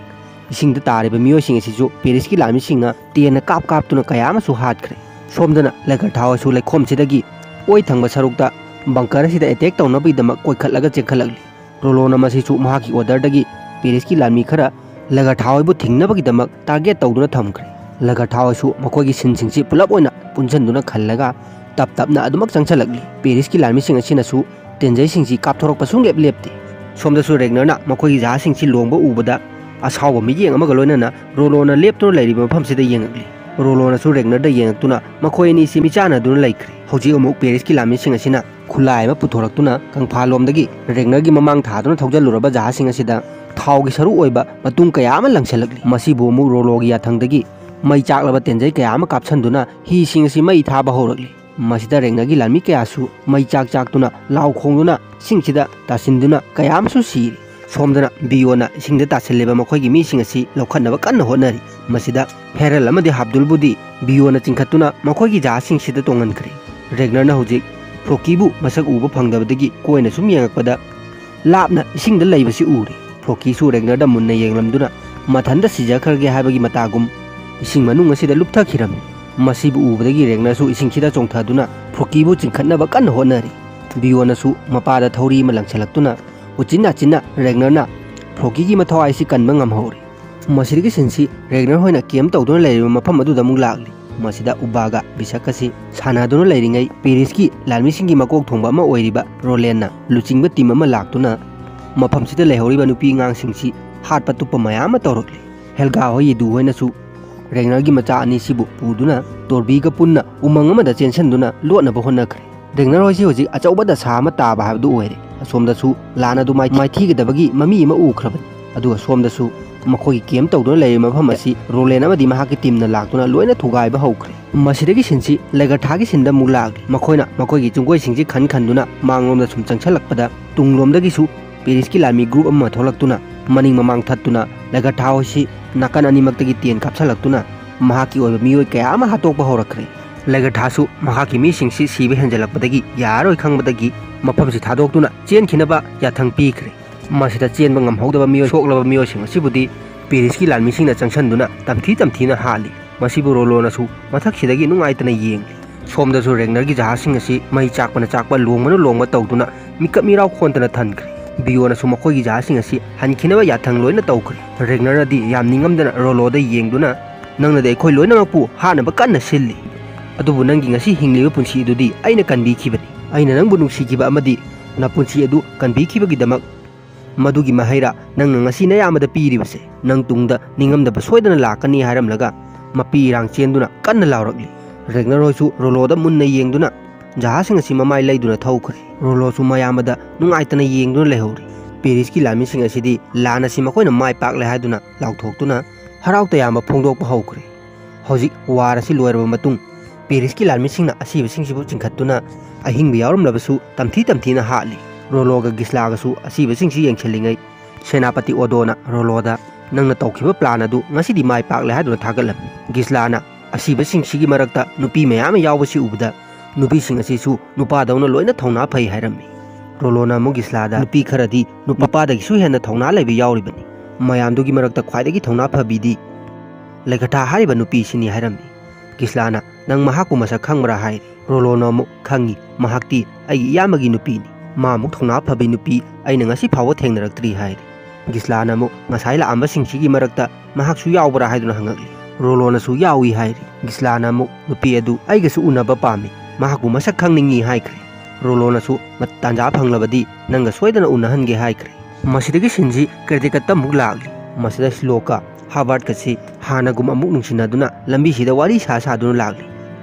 ꯏꯁꯤꯡꯗ ꯇꯥꯔꯤꯕ ꯃꯤꯑꯣꯏꯁꯤꯡ ꯑꯁꯤꯁꯨ ꯄꯦꯔꯤꯁꯀꯤ ꯂꯥꯟꯃꯤꯁꯤꯡꯅ ꯇꯦꯟꯅ ꯀꯥꯞ ꯀꯥꯞꯇꯨꯅ ꯀꯌꯥ ꯑꯃꯁꯨ ꯍꯥꯠꯈ꯭ꯔꯦ꯫ ꯁꯣꯝꯗꯅ ꯂꯒꯔꯊꯥ ꯍꯣꯏꯁꯨ ꯂꯩꯈꯣꯝꯁꯤꯗꯒꯤ ꯑꯣꯏ ꯊꯪꯕ ꯁꯔꯨꯛꯇ ꯕꯪꯀꯔ ꯑꯁꯤꯗ ꯑꯦꯇꯦꯛ ꯇꯧꯅꯕꯒꯤꯗꯃꯛ ꯀꯣꯏꯈꯠꯂꯒ ꯆꯦꯟꯈꯠꯂꯛꯂꯤ꯫ ꯔꯣꯂꯣꯅ ꯃꯁꯤꯁꯨ ꯃꯍꯥꯛꯀꯤ ꯑꯣꯔꯗꯔꯗꯒꯤ ꯄꯦꯔꯤꯁꯀꯤ ꯂꯥꯟꯃꯤ ꯈꯔ ꯂꯒꯔꯊꯥ ꯍꯣꯏꯕꯨ ꯊꯤꯡꯅꯕꯒꯤꯗꯃꯛ ꯇꯥꯔꯒꯦꯠ ꯇꯧꯗꯨꯅ ꯊꯝꯈ꯭ꯔꯦ꯫ ꯂꯒꯔꯊꯥ ꯍꯣꯏꯁꯨ ꯃꯈꯣꯏꯒꯤ ꯁꯤꯟꯁꯤꯡꯁꯤ ꯄꯨꯂꯞ ꯑꯣꯏꯅ ꯄꯨꯟꯁꯤꯟꯗꯨꯅ ꯈꯜꯂꯒ ꯇꯞ ꯇꯞꯅ ꯑꯗꯨꯃꯛ ꯆꯪꯁꯤꯜꯂꯛꯂꯤ꯫ ꯄꯦꯔꯤꯁꯀꯤ ꯂꯥꯟꯃꯤꯁꯤꯡ ꯑꯁꯤꯅꯁꯨ ꯇꯦꯟꯖꯩꯁꯤꯡꯁꯤ ꯀꯥꯞꯊꯣꯔꯛꯄ ꯁꯨꯡꯂꯦꯞ ꯂꯦꯞꯇꯦ꯫ ꯁꯣꯝꯗꯁꯨ ꯔꯦꯒꯅꯔꯅ ꯃꯈꯣꯏꯒꯤ ꯖꯍꯥꯖꯁꯤꯡꯁꯤ ꯂꯣꯡꯕ ꯎꯕꯗ ꯑꯁꯥꯎꯕ ꯃꯤꯠꯌꯦꯡ ꯑꯃꯒ ꯂꯣꯏꯅꯅ ꯔꯣꯂꯣꯅ ꯂꯦꯞꯇꯨꯅ ꯂꯩꯔꯤꯕ ꯃꯐꯝꯁꯤꯗ ꯌꯦꯡꯉꯛꯂꯤ꯫ ꯔꯣꯂꯣꯅꯁꯨ ꯔꯦꯒꯅꯔꯗ ꯌꯦꯡꯉꯛꯇꯨꯅ ꯃꯈꯣꯏ ꯑꯅꯤꯁꯤ ꯃꯤꯆꯥꯟꯅꯗꯨꯅ ꯂꯩꯈ꯭ꯔꯦ꯫ ꯍꯧꯖꯤꯛ ꯑꯃꯨꯛ ꯄꯦꯔꯤꯁꯀꯤ ꯂꯥꯟꯃꯤꯁꯤꯡ ꯑꯁꯤꯅ ꯈꯨꯠꯂꯥꯏ ꯑꯃ ꯄꯨꯊꯣꯔꯛꯇꯨꯅ ꯀꯪꯐꯥꯜꯂꯣꯝꯗꯒꯤ ꯔꯦꯒꯅꯔꯒꯤ ꯃꯃꯥꯡ ꯊꯥꯗꯨꯅ ꯊꯧꯖꯤꯜꯂꯨꯔꯕ ꯖꯍꯥꯖꯁꯤꯡ ꯑꯁꯤꯗ ꯊꯥꯎꯒꯤ ꯁꯔꯨꯛ ꯑꯣꯏꯕ ꯃꯇꯨꯡ ꯀꯌꯥ ꯑꯃ ꯂꯪꯁꯤꯜꯂꯛꯂꯤ꯫ ꯃꯁꯤꯕꯨ ꯑꯃꯨꯛ ꯔꯣꯂꯣꯒꯤ ꯌꯥꯊꯪꯗꯒꯤ ꯃꯩ ꯆꯥꯛꯂꯕ ꯇꯦꯟꯖꯩ ꯀꯌꯥ ꯑꯃ ꯀꯥꯞꯁꯤꯟꯗꯨꯅ ꯍꯤꯁꯤꯡ ꯑꯁꯤ ꯃꯩ ꯊꯥꯕ ꯍꯧꯔꯛꯂꯤ꯫ ꯃꯁꯤꯗ ꯔꯦꯒꯅꯔꯒꯤ ꯂꯥꯟꯃꯤ ꯀꯌꯥꯁꯨ ꯃꯩ ꯆꯥꯛ ꯆꯥꯛꯇꯨꯅ ꯂꯥꯎ ꯈꯣꯡꯗꯨꯅ ꯏꯁꯤꯡꯁꯤꯗ ꯇꯥꯁꯤꯟꯗꯨꯅ ꯀꯌꯥ ꯑꯃꯁꯨ ꯁꯤꯔꯤ꯫ ꯁꯣꯝꯗꯅ ꯕꯤꯌꯣꯅ ꯏꯁꯤꯡꯗ ꯇꯥꯁꯤꯜꯂꯤꯕ ꯃꯈꯣꯏꯒꯤ ꯃꯤꯁꯤꯡ ꯑꯁꯤ ꯂꯧꯈꯠꯅꯕ ꯀꯟꯅ ꯍꯣꯠꯅꯔꯤ꯫ ꯃꯁꯤꯗ ꯐꯦꯔꯦꯜ ꯑꯃꯗꯤ ꯍꯥꯞꯗꯨꯜꯕꯨꯗꯤ ꯕꯤꯌꯣꯅ ꯆꯤꯡꯈꯠꯇꯨꯅ ꯃꯈꯣꯏꯒꯤ ꯖꯍꯥꯖꯁꯤꯡꯁꯤꯗ ꯇꯣꯡꯍꯟꯈ꯭ꯔꯦ꯫ ꯔꯦꯒꯅꯔꯅ ꯍꯧꯖꯤꯛ ꯐ꯭ꯔꯣꯀꯤꯕꯨ ꯃꯁꯛ ꯎꯕ ꯐꯪꯗꯕꯗꯒꯤ ꯀꯣꯏꯅ ꯁꯨꯝ ꯌꯦꯡꯉꯛꯄꯗ ꯂꯥꯞꯅ ꯏꯁꯤꯡꯗ ꯂꯩꯕꯁꯤ ꯎꯔꯦ꯫ ꯐ꯭ꯔꯣꯀꯤꯁꯨ ꯔꯦꯒꯅꯔꯗ ꯃꯨꯟꯅ ꯌꯦꯡꯂꯝꯗꯨꯅ ꯃꯊꯟꯇ ꯁꯤꯖꯈ꯭ꯔꯒꯦ ꯍꯥꯏꯕꯒꯤ ꯃꯇꯥꯒꯨꯝ ꯏꯁꯤꯡ ꯃꯅꯨꯡ ꯑꯁꯤꯗ ꯂꯨꯞꯊꯈꯤꯔꯝꯃꯤ꯫ ꯃꯁꯤꯕꯨ ꯎꯕꯗꯒꯤ ꯔꯦꯒꯅꯔꯁꯨ ꯏꯁꯤꯡꯁꯤꯗ ꯆꯣꯡꯊꯗꯨꯅ ꯐ꯭ꯔꯣꯀꯤꯕꯨ ꯆꯤꯡꯈꯠꯅꯕ ꯀꯟꯅ ꯍꯣꯠꯅꯔꯤ꯫ ꯕꯤꯌꯣꯅꯁꯨ ꯃꯄꯥꯗ ꯊꯧꯔꯤ ꯑꯃ ꯂꯪꯁꯤꯜꯂꯛꯇꯨꯅ ꯎꯆꯤꯟ ꯅꯥꯆꯤꯟꯅ ꯔꯦꯒꯅꯔꯅ ꯐ꯭ꯔꯣꯀꯤꯒꯤ ꯃꯊꯧꯋꯥꯏꯁꯤ ꯀꯟꯕ ꯉꯝꯍꯧꯔꯤ꯫ ꯃꯁꯤꯗꯒꯤ ꯁꯤꯟꯁꯤ ꯔꯦꯒꯅꯔ ꯍꯣꯏꯅ ꯀꯦꯝ ꯇꯧꯗꯨꯅ ꯂꯩꯔꯤꯕ ꯃꯐꯝ ꯑꯗꯨꯗ ꯑꯃꯨꯛ ꯂꯥꯛꯂꯤ꯫ ꯃꯁꯤꯗ ꯎꯕꯥꯒ ꯕꯤꯁꯛꯀꯁꯤ ꯁꯥꯟꯅꯗꯨꯅ ꯂꯩꯔꯤꯉꯩ ꯄꯦꯔꯤꯁꯀꯤ ꯂꯥꯟꯃꯤꯁꯤꯡꯒꯤ ꯃꯀꯣꯛ ꯊꯣꯡꯕ ꯑꯃ ꯑꯣꯏꯔꯤꯕ ꯔꯣꯂꯦꯟꯅ ꯂꯨꯆꯤꯡꯕ ꯇꯤꯝ ꯑꯃ ꯂꯥꯛꯇꯨꯅ ꯃꯐꯝꯁꯤꯗ ꯂꯩꯍꯧꯔꯤꯕ ꯅꯨꯄꯤ ꯑꯉꯥꯡꯁꯤꯡꯁꯤ ꯍꯥꯠꯄ ꯇꯨꯞꯄ ꯃꯌꯥꯝ ꯑꯃ ꯇꯧꯔꯛꯂꯤ꯫ ꯍꯦꯜꯒꯥ ꯍꯣꯏ ꯌꯦꯗꯨ ꯍꯣꯏꯅꯁꯨ ꯔꯦꯒꯅꯔꯒꯤ ꯃꯆꯥ ꯑꯅꯤꯁꯤꯕꯨ ꯄꯨꯗꯨꯅ ꯇꯣꯔꯕꯤꯒ ꯄꯨꯟꯅ ꯎꯃꯪ ꯑꯃꯗ ꯆꯦꯟꯁꯤꯟꯗꯨꯅ ꯂꯣꯠꯅꯕ ꯍꯣꯠꯅꯈ꯭ꯔꯦ꯫ ꯔꯦꯒꯅꯔ ꯍꯣꯏꯁꯤ ꯍꯧꯖꯤꯛ ꯑꯆꯧꯕ ꯗꯁꯥ ꯑꯃ ꯇꯥꯕ ꯍꯥꯏꯕꯗꯨ ꯑꯣꯏꯔꯦ꯫ ꯑꯁꯣꯝꯗꯁꯨ ꯂꯥꯟ ꯑꯗꯨ ꯃꯥꯏ-, ꯃꯥꯏꯊꯤꯒꯗꯕꯒꯤ ꯃꯃꯤ ꯑꯃ ꯎꯈ꯭ꯔꯕꯅꯤ꯫ ꯑꯗꯨꯒ ꯁꯣꯝꯗꯁꯨ ꯃꯈꯣꯏꯒꯤ ꯀꯦꯝ ꯇꯧꯗꯨꯅ ꯂꯩꯔꯤꯕ ꯃꯐꯝ ꯑꯁꯤ ꯔꯣꯂꯦꯟ ꯑꯃꯗꯤ ꯃꯍꯥꯛꯀꯤ ꯇꯤꯝꯅ ꯂꯥꯛꯇꯨꯅ ꯂꯣꯏꯅ ꯊꯨꯒꯥꯏꯕ ꯍꯧꯈ꯭ꯔꯦ꯫ ꯃꯁꯤꯗꯒꯤ ꯁꯤꯟꯁꯤ ꯂꯒꯔꯊꯥꯒꯤ ꯁꯤꯟꯗ ꯑꯃꯨꯛ ꯂꯥꯛꯂꯤ꯫ ꯃꯈꯣꯏꯅ ꯃꯈꯣꯏꯒꯤ ꯆꯨꯡꯒꯣꯏꯁꯤꯡꯁꯤ ꯈꯟ ꯈꯟꯗꯨꯅ ꯃꯥꯡꯂꯣꯝꯗ ꯁꯨꯝ ꯆꯪꯁꯤꯜꯂꯛꯄꯗ ꯇꯨꯡꯂꯣꯝꯗꯒꯤꯁꯨ ꯄꯦꯔꯤꯁꯀꯤ ꯂꯥꯟꯃꯤ ꯒ꯭ꯔꯨꯞ ꯑꯃ ꯊꯣꯛꯂꯛꯇꯨꯅ ꯃꯅꯤꯡ ꯃꯃꯥꯡ ꯊꯠꯇꯨꯅ ꯂꯒꯔꯊꯥ ꯍꯣꯏꯁꯤ ꯅꯥꯀꯟ ꯑꯅꯤꯃꯛꯇꯒꯤ ꯇꯦꯟ ꯀꯥꯞꯁꯤꯜꯂꯛꯇꯨꯅ ꯃꯍꯥꯛꯀꯤ ꯑꯣꯏꯕ ꯃꯤꯑꯣꯏ ꯀꯌꯥ ꯑꯃ ꯍꯥꯠꯇꯣꯛꯄ ꯍꯧꯔꯛꯈ꯭ꯔꯦ꯫ ꯂꯦꯒꯊꯥꯁꯨ ꯃꯍꯥꯛꯀꯤ ꯃꯤꯁꯤꯡꯁꯤ ꯁꯤꯕ ꯍꯦꯟꯖꯜꯂꯛꯄꯗꯒꯤ ꯌꯥꯔꯔꯣꯏ ꯈꯪꯕꯗꯒꯤ ꯃꯐꯝꯁꯤ ꯊꯥꯗꯣꯛꯇꯨꯅ ꯆꯦꯟꯈꯤꯅꯕ ꯌꯥꯊꯪ ꯄꯤꯈ꯭ꯔꯦ꯫ ꯃꯁꯤꯗ ꯆꯦꯟꯕ ꯉꯝꯍꯧꯗꯕ ꯃꯤꯑꯣꯏ, ꯁꯣꯛꯂꯕ ꯃꯤꯑꯣꯏꯁꯤꯡ ꯑꯁꯤꯕꯨꯗꯤ ꯄꯦꯔꯤꯁꯀꯤ ꯂꯥꯟꯃꯤꯁꯤꯡꯅ ꯆꯪꯁꯤꯟꯗꯨꯅ ꯇꯝꯊꯤ ꯇꯝꯊꯤꯅ ꯍꯥꯠꯂꯤ꯫ ꯃꯁꯤꯕꯨ ꯔꯣꯂꯣꯅꯁꯨ ꯃꯊꯛꯁꯤꯗꯒꯤ ꯅꯨꯡꯉꯥꯏꯇꯅ ꯌꯦꯡꯂꯤ꯫ ꯁꯣꯝꯗꯁꯨ ꯔꯦꯒꯅꯔꯒꯤ ꯖꯍꯥꯖꯁꯤꯡ ꯑꯁꯤ ꯃꯩ ꯆꯥꯛꯄꯅ ꯆꯥꯛꯄ, ꯂꯣꯡꯕꯅ ꯂꯣꯡꯕ ꯇꯧꯗꯨꯅ ꯃꯤꯀꯞ ꯃꯤꯔꯥꯎ ꯈꯣꯟꯗꯅ ꯊꯟꯈ꯭ꯔꯦ꯫ ꯕꯤꯌꯣꯅꯁꯨ ꯃꯈꯣꯏꯒꯤ ꯖꯍꯥꯖꯁꯤꯡ ꯑꯁꯤ ꯍꯟꯈꯤꯅꯕ ꯌꯥꯊꯪ ꯂꯣꯏꯅ ꯇꯧꯈ꯭ꯔꯦ꯫ ꯔꯦꯒꯅꯔꯅꯗꯤ ꯌꯥꯝ ꯅꯤꯡꯉꯝꯗꯅ ꯔꯣꯂꯣꯗ ꯌꯦꯡꯗꯨꯅ, "ꯅꯪꯅꯗꯤ ꯑꯩꯈꯣꯏ ꯂꯣꯏꯅꯃꯛꯄꯨ ꯍꯥꯠꯅꯕ ꯀꯟꯅ ꯁꯤꯜꯂꯤ, ꯑꯗꯨꯕꯨ ꯅꯪꯒꯤ ꯉꯁꯤ ꯍꯤꯡꯂꯤꯕ ꯄꯨꯟꯁꯤ ꯑꯗꯨꯗꯤ ꯑꯩꯅ ꯀꯟꯕꯤꯈꯤꯕꯅꯤ꯫ ꯑꯩꯅ ꯅꯪꯕꯨ ꯅꯨꯡꯁꯤꯈꯤꯕ ꯑꯃꯗꯤ ꯅꯄꯨꯟꯁꯤ ꯑꯗꯨ ꯀꯟꯕꯤꯈꯤꯕꯒꯤꯗꯃꯛ꯫ ꯃꯗꯨꯒꯤ ꯃꯍꯩꯔꯥ ꯅꯪꯅ ꯉꯁꯤ ꯅꯌꯥꯝꯕꯗ ꯄꯤꯔꯤꯕꯁꯦ꯫ ꯅꯪ ꯇꯨꯡꯗ ꯅꯤꯡꯉꯝꯗꯕ ꯁꯣꯏꯗꯅ ꯂꯥꯛꯀꯅꯤ" ꯍꯥꯏꯔꯝꯂꯒ ꯃꯄꯤ ꯏꯔꯥꯡ ꯆꯦꯟꯗꯨꯅ ꯀꯟꯅ ꯂꯥꯎꯔꯛꯂꯤ꯫ ꯔꯦꯒꯅꯔ ꯍꯣꯏꯁꯨ ꯔꯣꯂꯣꯗ ꯃꯨꯟꯅ ꯌꯦꯡꯗꯨꯅ ꯖꯍꯥꯖꯁꯤꯡ ꯑꯁꯤ ꯃꯃꯥꯏ ꯂꯩꯗꯨꯅ ꯊꯧꯈ꯭ꯔꯦ꯫ ꯔꯣꯂꯣꯁꯨ ꯃꯌꯥꯝꯕꯗ ꯅꯨꯡꯉꯥꯏꯇꯅ ꯌꯦꯡꯗꯨꯅ ꯂꯩꯍꯧꯔꯤ꯫ ꯄꯦꯔꯤꯁꯀꯤ ꯂꯥꯟꯃꯤꯁꯤꯡ ꯑꯁꯤꯗꯤ ꯂꯥꯟ ꯑꯁꯤ ꯃꯈꯣꯏꯅ ꯃꯥꯏ ꯄꯥꯛꯂꯦ ꯍꯥꯏꯗꯨꯅ ꯂꯥꯎꯊꯣꯛꯇꯨꯅ ꯍꯔꯥꯎ ꯇꯌꯥꯝꯕ ꯐꯣꯡꯗꯣꯛꯄ ꯍꯧꯈ꯭ꯔꯦ꯫ ꯍꯧꯖꯤꯛ ꯋꯥꯔ ꯑꯁꯤ ꯂꯣꯏꯔꯕ ꯃꯇꯨꯡ, ꯄꯦꯔꯤꯁꯀꯤ ꯂꯥꯟꯃꯤꯁꯤꯡꯅ ꯑꯁꯤꯕꯁꯤꯡꯁꯤꯕꯨ ꯆꯤꯡꯈꯠꯇꯨꯅ ꯑꯍꯤꯡꯕ ꯌꯥꯎꯔꯝꯂꯕꯁꯨ ꯇꯝꯊꯤ ꯇꯝꯊꯤꯅ ꯍꯥꯠꯂꯤ꯫ ꯔꯣꯂꯣꯒ ꯒꯤꯁꯂꯥꯒꯁꯨ ꯑꯁꯤꯕꯁꯤꯡꯁꯤ ꯌꯦꯡꯁꯤꯜꯂꯤꯉꯩ, ꯁꯦꯅꯥꯄꯇꯤ ꯑꯣꯗꯣꯅ ꯔꯣꯂꯣꯗ, "ꯅꯪꯅ ꯇꯧꯈꯤꯕ ꯄ꯭ꯂꯥꯟ ꯑꯗꯨ ꯉꯁꯤꯗꯤ ꯃꯥꯏ ꯄꯥꯛꯂꯦ" ꯍꯥꯏꯗꯨꯅ ꯊꯥꯒꯠꯂꯝꯃꯤ꯫ ꯒꯤꯁꯂꯥꯅ ꯑꯁꯤꯕꯁꯤꯡꯁꯤꯒꯤ ꯃꯔꯛꯇ ꯅꯨꯄꯤ ꯃꯌꯥꯝ ꯑꯃ ꯌꯥꯎꯕꯁꯤ ꯎꯕꯗ, "ꯅꯨꯄꯤꯁꯤꯡ ꯑꯁꯤꯁꯨ ꯅꯨꯄꯥꯗꯧꯅ ꯂꯣꯏꯅ ꯊꯧꯅꯥ ꯐꯩ" ꯍꯥꯏꯔꯝꯃꯤ꯫ ꯔꯣꯂꯣꯅ ꯑꯃꯨꯛ ꯒꯤꯁꯂꯥꯗ, "ꯅꯨꯄꯤ ꯈꯔꯗꯤ ꯅꯨꯄꯥꯗꯒꯤꯁꯨ ꯍꯦꯟꯅ ꯊꯧꯅꯥ ꯂꯩꯕ ꯌꯥꯎꯔꯤꯕꯅꯤ꯫ ꯃꯌꯥꯝꯗꯨꯒꯤ ꯃꯔꯛꯇ ꯈ꯭ꯋꯥꯏꯗꯒꯤ ꯊꯧꯅꯥ ꯐꯕꯤꯗꯤ ꯂꯦꯒꯊꯥ ꯍꯥꯏꯔꯤꯕ ꯅꯨꯄꯤꯁꯤꯅꯤ" ꯍꯥꯏꯔꯝꯃꯤ꯫ ꯒꯤꯁꯂꯥꯅ, "ꯅꯪ ꯃꯍꯥꯛꯄꯨ ꯃꯁꯛ ꯈꯪꯕ꯭ꯔꯥ?" ꯍꯥꯏꯔꯤ꯫ ꯔꯣꯂꯣꯅ ꯑꯃꯨꯛ, "ꯈꯪꯉꯤ, ꯃꯍꯥꯛꯇꯤ ꯑꯩꯒꯤ ꯏꯌꯥꯝꯕꯒꯤ ꯅꯨꯄꯤꯅꯤ꯫ ꯃꯥꯃꯨꯛ ꯊꯧꯅꯥ ꯐꯕꯤ ꯅꯨꯄꯤ ꯑꯩꯅ ꯉꯁꯤ ꯐꯥꯎꯕ ꯊꯦꯡꯅꯔꯛꯇ꯭ꯔꯤ" ꯍꯥꯏꯔꯤ꯫ ꯒꯤꯁꯂꯥꯅ ꯑꯃꯨꯛ, "ꯉꯁꯥꯏ ꯂꯥꯛꯑꯝꯕꯁꯤꯡꯁꯤꯒꯤ ꯃꯔꯛꯇ ꯃꯍꯥꯛꯁꯨ ꯌꯥꯎꯕ꯭ꯔꯥ?" ꯍꯥꯏꯗꯨꯅ ꯍꯪꯉꯛꯂꯤ꯫ ꯔꯣꯂꯣꯅꯁꯨ, "ꯌꯥꯎꯏ" ꯍꯥꯏꯔꯤ꯫ ꯒꯤꯁꯂꯥꯅ ꯑꯃꯨꯛ, "ꯅꯨꯄꯤ ꯑꯗꯨ ꯑꯩꯒꯁꯨ ꯎꯅꯕ ꯄꯥꯝꯃꯤ, ꯃꯍꯥꯛꯄꯨ ꯃꯁꯛ ꯈꯪꯅꯤꯡꯏ" ꯍꯥꯏꯈ꯭ꯔꯦ꯫ ꯔꯣꯂꯣꯅꯁꯨ, "ꯃ-, ꯇꯥꯟꯖꯥ ꯐꯪꯂꯕꯗꯤ ꯅꯪꯒ ꯁꯣꯏꯗꯅ ꯎꯅꯍꯟꯒꯦ" ꯍꯥꯏꯈ꯭ꯔꯦ꯫ ꯃꯁꯤꯗꯒꯤ ꯁꯤꯟꯁꯤ ꯀ꯭ꯔꯦꯗꯤꯀꯠꯇ ꯑꯃꯨꯛ ꯂꯥꯛꯂꯤ꯫ ꯃꯁꯤꯗ ꯁ꯭ꯂꯣꯛꯀ ꯍꯥꯕꯥꯔꯠꯀꯁꯤ ꯍꯥꯟꯅꯒꯨꯝ ꯑꯃꯨꯛ ꯅꯨꯡꯁꯤꯅꯗꯨꯅ ꯂꯝꯕꯤꯁꯤꯗ ꯋꯥꯔꯤ ꯁꯥ ꯁꯥꯗꯨꯅ ꯂꯥꯛꯂꯤ꯫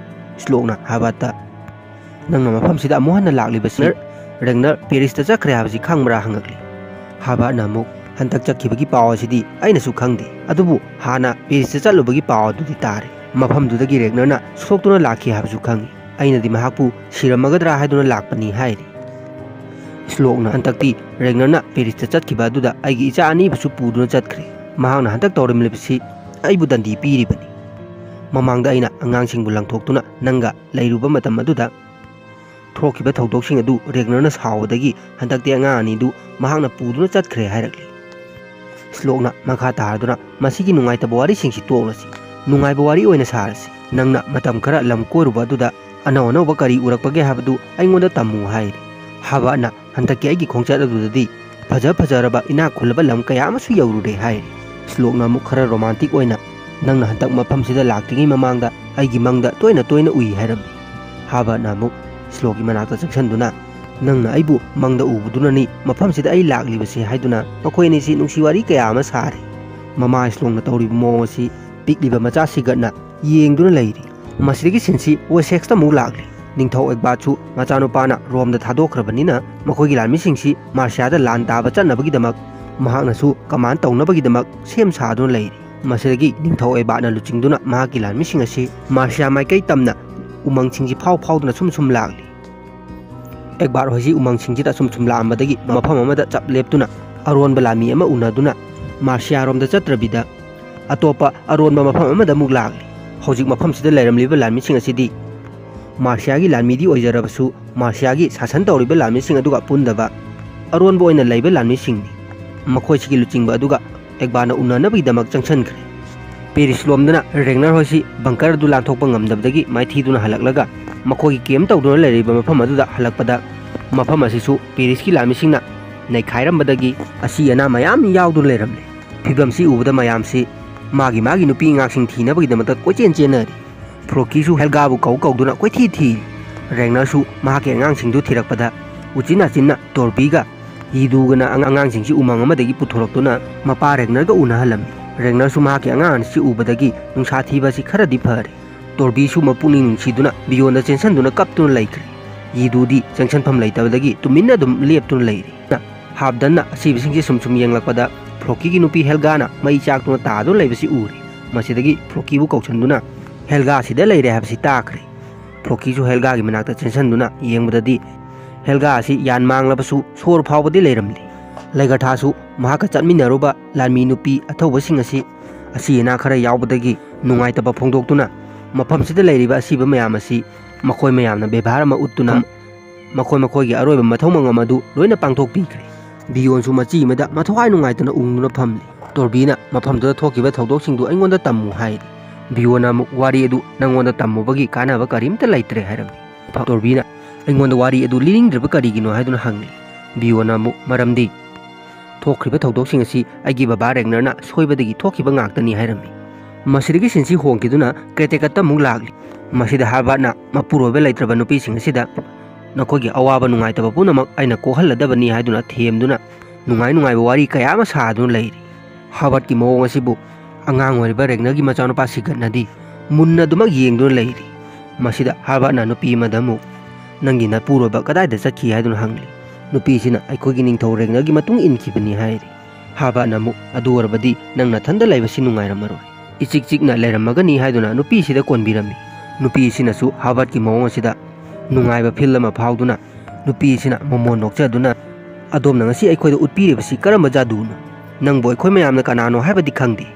ꯁ꯭ꯂꯣꯛꯅ ꯍꯥꯕꯥꯔꯠꯇ, "ꯅꯪꯅ ꯃꯐꯝꯁꯤꯗ ꯑꯃꯨꯛ ꯍꯟꯅ ꯂꯥꯛꯂꯤꯕꯁꯤ ꯔꯦꯒꯅꯔ ꯄꯦꯔꯤꯁꯇ ꯆꯠꯈ꯭ꯔꯦ ꯍꯥꯏꯕꯁꯤ ꯈꯪꯕ꯭ꯔꯥ?" ꯍꯪꯉꯛꯂꯤ꯫ ꯍꯥꯕꯥꯔꯠꯅ ꯑꯃꯨꯛ, "ꯍꯟꯗꯛ ꯆꯠꯈꯤꯕꯒꯤ ꯄꯥꯎ ꯑꯁꯤꯗꯤ ꯑꯩꯅꯁꯨ ꯈꯪꯗꯦ, ꯑꯗꯨꯕꯨ ꯍꯥꯟꯅ ꯄꯦꯔꯤꯁꯇ ꯆꯠꯂꯨꯕꯒꯤ ꯄꯥꯎ ꯑꯗꯨꯗꯤ ꯇꯥꯔꯦ꯫ ꯃꯐꯝꯗꯨꯗꯒꯤ ꯔꯦꯒꯅꯔꯅ ꯁꯣꯛꯇꯨꯅ ꯂꯥꯛꯈꯤ ꯍꯥꯏꯕꯁꯨ ꯈꯪꯏ꯫ ꯑꯩꯅꯗꯤ ꯃꯍꯥꯛꯄꯨ ꯁꯤꯔꯝꯃꯒꯗ꯭ꯔꯥ ꯍꯥꯏꯗꯨꯅ ꯂꯥꯛꯄꯅꯤ" ꯍꯥꯏꯔꯤ꯫ ꯁ꯭ꯂꯣꯛꯅ, "ꯍꯟꯗꯛꯇꯤ ꯔꯦꯒꯅꯔꯅ ꯄꯦꯔꯤꯁꯇ ꯆꯠꯈꯤꯕ ꯑꯗꯨꯗ ꯑꯩꯒꯤ ꯏꯆꯥ ꯑꯅꯤꯕꯨꯁꯨ ꯄꯨꯗꯨꯅ ꯆꯠꯈ꯭ꯔꯦ꯫ ꯃꯍꯥꯛꯅ ꯍꯟꯗꯛ ꯇꯧꯔꯝꯂꯤꯕꯁꯤ ꯑꯩꯕꯨ ꯗꯟꯗꯤ ꯄꯤꯔꯤꯕꯅꯤ꯫ ꯃꯃꯥꯡꯗ ꯑꯩꯅ ꯑꯉꯥꯡꯁꯤꯡꯕꯨ ꯂꯪꯊꯣꯛꯇꯨꯅ ꯅꯪꯒ ꯂꯩꯔꯨꯕ ꯃꯇꯝ ꯑꯗꯨꯗ ꯊꯣꯛꯈꯤꯕ ꯊꯧꯗꯣꯛꯁꯤꯡ ꯑꯗꯨ ꯔꯦꯒꯅꯔꯅ ꯁꯥꯎꯕꯗꯒꯤ ꯍꯟꯗꯛꯇꯤ ꯑꯉꯥꯡ ꯑꯅꯤꯗꯨ ꯃꯍꯥꯛꯅ ꯄꯨꯗꯨꯅ ꯆꯠꯈ꯭ꯔꯦ" ꯍꯥꯏꯔꯛꯂꯤ꯫ ꯁ꯭ꯂꯣꯛꯅ ꯃꯈꯥ ꯇꯥꯔꯗꯨꯅ, "ꯃꯁꯤꯒꯤ ꯅꯨꯡꯉꯥꯏꯇꯕ ꯋꯥꯔꯤꯁꯤꯡꯁꯤ ꯇꯣꯛꯂꯁꯤ, ꯅꯨꯡꯉꯥꯏꯕ ꯋꯥꯔꯤ ꯑꯣꯏꯅ ꯁꯥꯔꯁꯤ꯫ ꯅꯪꯅ ꯃꯇꯝ ꯈꯔ ꯂꯝ ꯀꯣꯏꯔꯨꯕ ꯑꯗꯨꯗ ꯑꯅꯧ ꯑꯅꯧꯕ ꯀꯔꯤ ꯎꯔꯛꯄꯒꯦ ꯍꯥꯏꯕꯗꯨ ꯑꯩꯉꯣꯟꯗ ꯇꯝꯃꯨ" ꯍꯥꯏꯔꯤ꯫ ꯍꯥꯕꯠꯅ, "ꯍꯟꯗꯛꯀꯤ ꯑꯩꯒꯤ ꯈꯣꯡꯆꯠ ꯑꯗꯨꯗꯗꯤ ꯐꯖ ꯐꯖꯔꯕ ꯏꯅꯥꯛ ꯈꯨꯜꯂꯕ ꯂꯝ ꯀꯌꯥ ꯑꯃꯁꯨ ꯌꯧꯔꯨꯔꯦ" ꯍꯥꯏꯔꯤ꯫ ꯁ꯭ꯂꯣꯛꯅ ꯑꯃꯨꯛ ꯈꯔ ꯔꯣꯃꯥꯟꯇꯤꯛ ꯑꯣꯏꯅ, "ꯅꯪꯅ ꯍꯟꯗꯛ ꯃꯐꯝꯁꯤꯗ ꯂꯥꯛꯇ꯭ꯔꯤꯉꯩ ꯃꯃꯥꯡꯗ ꯑꯩꯒꯤ ꯃꯪꯗ ꯇꯣꯏꯅ ꯇꯣꯏꯅ ꯎꯏ" ꯍꯥꯏꯔꯝꯃꯤ꯫ ꯍꯥꯕꯠꯅ ꯑꯃꯨꯛ ꯁ꯭ꯂꯣꯛꯀꯤ ꯃꯅꯥꯛꯇ ꯆꯪꯁꯤꯟꯗꯨꯅ, "ꯅꯪꯅ ꯑꯩꯕꯨ ꯃꯪꯗ ꯎꯕꯗꯨꯅꯅꯤ ꯃꯐꯝꯁꯤꯗ ꯑꯩ ꯂꯥꯛꯂꯤꯕꯁꯦ" ꯍꯥꯏꯗꯨꯅ ꯃꯈꯣꯏ ꯑꯅꯤꯁꯤ ꯅꯨꯡꯁꯤ ꯋꯥꯔꯤ ꯀꯌꯥ ꯑꯃ ꯁꯥꯔꯤ꯫ ꯃꯃꯥ ꯁ꯭ꯂꯣꯛꯅ ꯇꯧꯔꯤꯕ ꯃꯑꯣꯡ ꯑꯁꯤ ꯄꯤꯛꯂꯤꯕ ꯃꯆꯥ ꯁꯤꯒꯠꯅ ꯌꯦꯡꯗꯨꯅ ꯂꯩꯔꯤ꯫ ꯃꯁꯤꯗꯒꯤ ꯁꯤꯟꯁꯤ ꯋꯦꯁꯦꯛꯁꯇ ꯑꯃꯨꯛ ꯂꯥꯛꯂꯤ꯫ ꯅꯤꯡꯊꯧ ꯑꯦꯛꯕꯥꯠꯁꯨ ꯃꯆꯥꯅꯨꯄꯥꯅ ꯔꯣꯝꯗ ꯊꯥꯗꯣꯛꯈ꯭ꯔꯕꯅꯤꯅ ꯃꯈꯣꯏꯒꯤ ꯂꯥꯟꯃꯤꯁꯤꯡꯁꯤ ꯃꯥꯔꯁꯤꯌꯥꯗ ꯂꯥꯟ ꯇꯥꯕ ꯆꯠꯅꯕꯒꯤꯗꯃꯛ ꯃꯍꯥꯛꯅꯁꯨ ꯀꯃꯥꯟ ꯇꯧꯅꯕꯒꯤꯗꯃꯛ ꯁꯦꯝ ꯁꯥꯗꯨꯅ ꯂꯩꯔꯤ꯫ ꯃꯁꯤꯗꯒꯤ ꯅꯤꯡꯊꯧ ꯑꯦꯛꯕꯥꯠꯅ ꯂꯨꯆꯤꯡꯗꯨꯅ ꯃꯍꯥꯛꯀꯤ ꯂꯥꯟꯃꯤꯁꯤꯡ ꯑꯁꯤ ꯃꯥꯔꯁꯤꯌꯥ ꯃꯥꯏꯀꯩ ꯇꯝꯅ ꯎꯃꯪꯁꯤꯡꯁꯤ ꯐꯥꯎ ꯐꯥꯎꯗꯨꯅ ꯁꯨꯝ ꯁꯨꯝ ꯂꯥꯛꯂꯤ꯫ ꯑꯦꯛꯕꯥꯠ ꯍꯣꯏꯁꯤ ꯎꯃꯪꯁꯤꯡꯁꯤꯗ ꯁꯨꯝ ꯁꯨꯝ ꯂꯥꯛꯑꯝꯕꯗꯒꯤ ꯃꯐꯝ ꯑꯃꯗ ꯆꯞ ꯂꯦꯞꯇꯨꯅ ꯑꯔꯣꯟꯕ ꯂꯥꯟꯃꯤ ꯑꯃ ꯎꯅꯗꯨꯅ ꯃꯥꯔꯁꯤꯌꯥꯔꯣꯝꯗ ꯆꯠꯇ꯭ꯔꯕꯤꯗ ꯑꯇꯣꯞꯄ ꯑꯔꯣꯟꯕ ꯃꯐꯝ ꯑꯃꯗ ꯑꯃꯨꯛ ꯂꯥꯛꯂꯤ꯫ ꯍꯧꯖꯤꯛ ꯃꯐꯝꯁꯤꯗ ꯂꯩꯔꯝꯂꯤꯕ ꯂꯥꯟꯃꯤꯁꯤꯡ ꯑꯁꯤꯗꯤ ꯃꯥꯔꯁꯤꯌꯥꯒꯤ ꯂꯥꯟꯃꯤꯗꯤ ꯑꯣꯏꯖꯔꯕꯁꯨ ꯃꯥꯔꯁꯤꯌꯥꯒꯤ ꯁꯥꯁꯟ ꯇꯧꯔꯤꯕ ꯂꯥꯟꯃꯤꯁꯤꯡ ꯑꯗꯨꯒ ꯄꯨꯟꯗꯕ ꯑꯔꯣꯟꯕ ꯑꯣꯏꯅ ꯂꯩꯕ ꯂꯥꯟꯃꯤꯁꯤꯡꯅꯤ꯫ ꯃꯈꯣꯏꯁꯤꯒꯤ ꯂꯨꯆꯤꯡꯕ ꯑꯗꯨꯒ ꯑꯦꯛꯕꯥꯠꯅ ꯎꯅꯅꯕꯒꯤꯗꯃꯛ ꯆꯪꯁꯤꯟꯈ꯭ꯔꯦ꯫ ꯄꯦꯔꯤꯁ ꯂꯣꯝꯗꯅ ꯔꯦꯒꯅꯔ ꯍꯣꯏꯁꯤ ꯕꯪꯀꯔ ꯑꯗꯨ ꯂꯥꯟꯊꯣꯛꯄ ꯉꯝꯗꯕꯗꯒꯤ ꯃꯥꯏꯊꯤꯗꯨꯅ ꯍꯜꯂꯛꯂꯒ ꯃꯈꯣꯏꯒꯤ ꯀꯦꯝ ꯇꯧꯗꯨꯅ ꯂꯩꯔꯤꯕ ꯃꯐꯝ ꯑꯗꯨꯗ ꯍꯜꯂꯛꯄꯗ ꯃꯐꯝ ꯑꯁꯤꯁꯨ ꯄꯦꯔꯤꯁꯀꯤ ꯂꯥꯟꯃꯤꯁꯤꯡꯅ ꯅꯩꯈꯥꯏꯔꯝꯕꯗꯒꯤ ꯑꯁꯤ ꯑꯅꯥ ꯃꯌꯥꯝ ꯌꯥꯎꯗꯨꯅ ꯂꯩꯔꯝꯂꯦ꯫ ꯐꯤꯕꯝꯁꯤ ꯎꯕꯗ ꯃꯌꯥꯝꯁꯤ ꯃꯥꯒꯤ ꯃꯥꯒꯤ ꯅꯨꯄꯤ ꯑꯉꯥꯡꯁꯤꯡ ꯊꯤꯅꯕꯒꯤꯗꯃꯛꯇ ꯀꯣꯏꯆꯦꯟ ꯆꯦꯟꯅꯔꯤ꯫ ꯐ꯭ꯔꯣꯀꯤꯁꯨ ꯍꯦꯜꯒꯥꯕꯨ ꯀꯧ ꯀꯧꯗꯨꯅ ꯀꯣꯏꯊꯤ ꯊꯤ꯫ ꯔꯦꯒꯅꯔꯁꯨ ꯃꯍꯥꯛꯀꯤ ꯑꯉꯥꯡꯁꯤꯡꯗꯨ ꯊꯤꯔꯛꯄꯗ ꯎꯆꯤꯟ ꯅꯥꯆꯤꯟꯅ ꯇꯣꯔꯕꯤꯒ ꯌꯤꯗꯨꯒꯅ ꯑꯉꯥꯡꯁꯤꯡꯁꯤ ꯎꯃꯪ ꯑꯃꯗꯒꯤ ꯄꯨꯊꯣꯔꯛꯇꯨꯅ ꯃꯄꯥ ꯔꯦꯒꯅꯔꯒ ꯎꯅꯍꯜꯂꯝꯃꯤ꯫ ꯔꯦꯒꯅꯔꯁꯨ ꯃꯍꯥꯛꯀꯤ ꯑꯉꯥꯡ ꯑꯅꯤꯁꯤ ꯎꯕꯗꯒꯤ ꯅꯨꯡꯁꯥ ꯊꯤꯕ ꯑꯁꯤ ꯈꯔꯗꯤ ꯐꯔꯦ꯫ ꯇꯣꯔꯕꯤꯁꯨ ꯃꯄꯨꯛꯅꯤꯡ ꯅꯨꯡꯁꯤꯗꯨꯅ ꯕꯤꯌꯣꯟꯗ ꯆꯦꯟꯁꯤꯟꯗꯨꯅ ꯀꯞꯇꯨꯅ ꯂꯩꯈ꯭ꯔꯦ꯫ ꯌꯤꯗꯨꯗꯤ ꯆꯪꯁꯟꯐꯝ ꯂꯩꯇꯕꯗꯒꯤ ꯇꯨꯃꯤꯟꯅ ꯑꯗꯨꯝ ꯂꯦꯞꯇꯨꯅ ꯂꯩꯔꯦ꯫ ꯍꯥꯞꯗꯟꯅ ꯑꯁꯤꯕꯁꯤꯡꯁꯦ ꯁꯨꯝ ꯁꯨꯝ ꯌꯦꯡꯂꯛꯄꯗ ꯐ꯭ꯔꯣꯀꯤꯒꯤ ꯅꯨꯄꯤ ꯍꯦꯜꯒꯥꯅ ꯃꯩ ꯆꯥꯛꯇꯨꯅ ꯇꯥꯗꯨꯅ ꯂꯩꯕꯁꯤ ꯎꯔꯦ꯫ ꯃꯁꯤꯗꯒꯤ ꯐ꯭ꯔꯣꯀꯤꯕꯨ ꯀꯧꯁꯤꯟꯗꯨꯅ ꯍꯦꯜꯒꯥ ꯑꯁꯤꯗ ꯂꯩꯔꯦ ꯍꯥꯏꯕꯁꯤ ꯇꯥꯈ꯭ꯔꯦ꯫ ꯐ꯭ꯔꯣꯀꯤꯁꯨ ꯍꯦꯜꯒꯥꯒꯤ ꯃꯅꯥꯛꯇ ꯆꯦꯟꯁꯤꯟꯗꯨꯅ ꯌꯦꯡꯕꯗꯗꯤ ꯍꯦꯜꯒꯥ ꯑꯁꯤ ꯌꯥꯟ ꯃꯥꯡꯂꯕꯁꯨ ꯁꯣꯔ ꯐꯥꯎꯕꯗꯤ ꯂꯩꯔꯝꯂꯤ꯫ ꯂꯩꯒꯊꯥꯁꯨ ꯃꯍꯥꯛꯀ ꯆꯠꯃꯤꯟꯅꯔꯨꯕ ꯂꯥꯟꯃꯤ ꯅꯨꯄꯤ ꯑꯊꯧꯕꯁꯤꯡ ꯑꯁꯤ ꯑꯁꯤ ꯑꯅꯥ ꯈꯔ ꯌꯥꯎꯕꯗꯒꯤ ꯅꯨꯡꯉꯥꯏꯇꯕ ꯐꯣꯡꯗꯣꯛꯇꯨꯅ ꯃꯐꯝꯁꯤꯗ ꯂꯩꯔꯤꯕ ꯑꯁꯤꯕ ꯃꯌꯥꯝ ꯑꯁꯤ ꯃꯈꯣꯏ ꯃꯌꯥꯝꯅ ꯕꯦꯕꯥꯔ ꯑꯃ ꯎꯠꯇꯨꯅ ꯃꯈꯣꯏ ꯃꯈꯣꯏꯒꯤ ꯑꯔꯣꯏꯕ ꯃꯊꯧ ꯃꯉꯝ ꯑꯗꯨ ꯂꯣꯏꯅ ꯄꯥꯡꯊꯣꯛꯄꯤꯈ꯭ꯔꯦ꯫ ꯕꯤꯌꯣꯟꯁꯨ ꯃꯆꯤ ꯑꯃꯗ ꯃꯊꯧꯋꯥꯏ ꯅꯨꯡꯉꯥꯏꯇꯅ ꯎꯪꯗꯨꯅ ꯐꯝꯂꯤ꯫ ꯇꯣꯔꯕꯤꯅ ꯃꯐꯝꯗꯨꯗ ꯊꯣꯛꯈꯤꯕ ꯊꯧꯗꯣꯛꯁꯤꯡꯗꯨ ꯑꯩꯉꯣꯟꯗ ꯇꯝꯃꯨ ꯍꯥꯏꯔꯤ꯫ ꯕꯤꯌꯣꯟꯅ ꯑꯃꯨꯛ ꯋꯥꯔꯤ ꯑꯗꯨ ꯅꯪꯉꯣꯟꯗ ꯇꯝꯃꯨꯕꯒꯤ ꯀꯥꯟꯅꯕ ꯀꯔꯤꯝꯇ ꯂꯩꯇ꯭ꯔꯦ ꯍꯥꯏꯔꯝꯃꯤ꯫ ꯇꯣꯔꯕꯤꯅ ꯑꯩꯉꯣꯟꯗ ꯋꯥꯔꯤ ꯑꯗꯨ ꯂꯤꯅꯤꯡꯗ꯭ꯔꯤꯕ ꯀꯔꯤꯒꯤꯅꯣ ꯍꯥꯏꯗꯨꯅ ꯍꯪꯂꯤ꯫ ꯕꯤꯌꯣꯟꯅ ꯑꯃꯨꯛ ꯃꯔꯝꯗꯤ ꯊꯣꯛꯈ꯭ꯔꯤꯕ ꯊꯧꯗꯣꯛꯁꯤꯡ ꯑꯁꯤ ꯑꯩꯒꯤ ꯕꯕꯥ ꯔꯦꯒꯅꯔꯅ ꯁꯣꯏꯕꯗꯒꯤ ꯊꯣꯛꯈꯤꯕ ꯉꯥꯛꯇꯅꯤ ꯍꯥꯏꯔꯝꯃꯤ꯫ ꯃꯁꯤꯗꯒꯤ ꯁꯤꯟꯁꯤ ꯍꯣꯡꯈꯤꯗꯨꯅ ꯀ꯭ꯔꯦꯇꯦꯀꯠꯇ ꯑꯃꯨꯛ ꯂꯥꯛꯂꯤ꯫ ꯃꯁꯤꯗ ꯍꯥꯔꯕꯥꯔꯠꯅ ꯃꯄꯨꯔꯣꯏꯕ ꯂꯩꯇ꯭ꯔꯕ ꯅꯨꯄꯤꯁꯤꯡ ꯑꯁꯤꯗ ꯅꯈꯣꯏꯒꯤ ꯑꯋꯥꯕ ꯅꯨꯡꯉꯥꯏꯇꯕ ꯄꯨꯝꯅꯃꯛ ꯑꯩꯅ ꯀꯣꯛꯍꯜꯂꯗꯕꯅꯤ ꯍꯥꯏꯗꯨꯅ ꯊꯦꯝꯗꯨꯅ ꯅꯨꯡꯉꯥꯏ ꯅꯨꯡꯉꯥꯏꯕ ꯋꯥꯔꯤ ꯀꯌꯥ ꯑꯃ ꯁꯥꯗꯨꯅ ꯂꯩꯔꯤ꯫ ꯍꯥꯔꯕꯥꯔꯠꯀꯤ ꯃꯑꯣꯡ ꯑꯁꯤꯕꯨ ꯑꯉꯥꯡ ꯑꯣꯏꯔꯤꯕ ꯔꯦꯒꯅꯔꯒꯤ ꯃꯆꯥꯅꯨꯄꯥ ꯁꯤꯒꯠꯅꯗꯤ ꯃꯨꯟꯅ ꯑꯗꯨꯃꯛ ꯌꯦꯡꯗꯨꯅ ꯂꯩꯔꯤ꯫ ꯃꯁꯤꯗ ꯍꯥꯔꯕꯥꯔꯠꯅ ꯅꯨꯄꯤ ꯑꯃꯗ ꯑꯃꯨꯛ, "ꯅꯪꯒꯤ ꯅꯄꯨꯔꯣꯏꯕ ꯀꯗꯥꯏꯗ ꯆꯠꯈꯤ?" ꯍꯥꯏꯗꯨꯅ ꯍꯪꯂꯤ꯫ ꯅꯨꯄꯤꯁꯤꯅ, "ꯑꯩꯈꯣꯏꯒꯤ ꯅꯤꯡꯊꯧ ꯔꯦꯒꯅꯔꯒꯤ ꯃꯇꯨꯡ ꯏꯟꯈꯤꯕꯅꯤ" ꯍꯥꯏꯔꯤ꯫ ꯍꯥꯔꯕꯥꯔꯠꯅ ꯑꯃꯨꯛ, "ꯑꯗꯨ ꯑꯣꯏꯔꯕꯗꯤ ꯅꯪ ꯅꯊꯟꯗ ꯂꯩꯕꯁꯤ ꯅꯨꯡꯉꯥꯏꯔꯝꯃꯔꯣꯏ꯫ ꯏꯆꯤꯛ ꯆꯤꯛꯅ ꯂꯩꯔꯝꯃꯒꯅꯤ" ꯍꯥꯏꯗꯨꯅ ꯅꯨꯄꯤꯁꯤꯗ ꯀꯣꯟꯕꯤꯔꯝꯃꯤ꯫ ꯅꯨꯄꯤꯁꯤꯅꯁꯨ ꯍꯥꯔꯕꯥꯔꯠꯀꯤ ꯃꯑꯣꯡ ꯑꯁꯤꯗ ꯅꯨꯡꯉꯥꯏꯕ ꯐꯤꯜ ꯑꯃ ꯐꯥꯎꯗꯨꯅ ꯅꯨꯄꯤꯁꯤꯅ ꯃꯃꯣꯟ ꯅꯣꯛꯆꯗꯨꯅ, "ꯑꯗꯣꯝꯅ ꯉꯁꯤ ꯑꯩꯈꯣꯏꯗ ꯎꯠꯄꯤꯔꯤꯕꯁꯤ ꯀꯔꯝꯕ ꯖꯥꯗꯨꯅꯣ? ꯅꯪꯕꯨ ꯑꯩꯈꯣꯏ ꯃꯌꯥꯝꯅ ꯀꯅꯥꯅꯣ ꯍꯥꯏꯕꯗꯤ ꯈꯪꯗꯦ,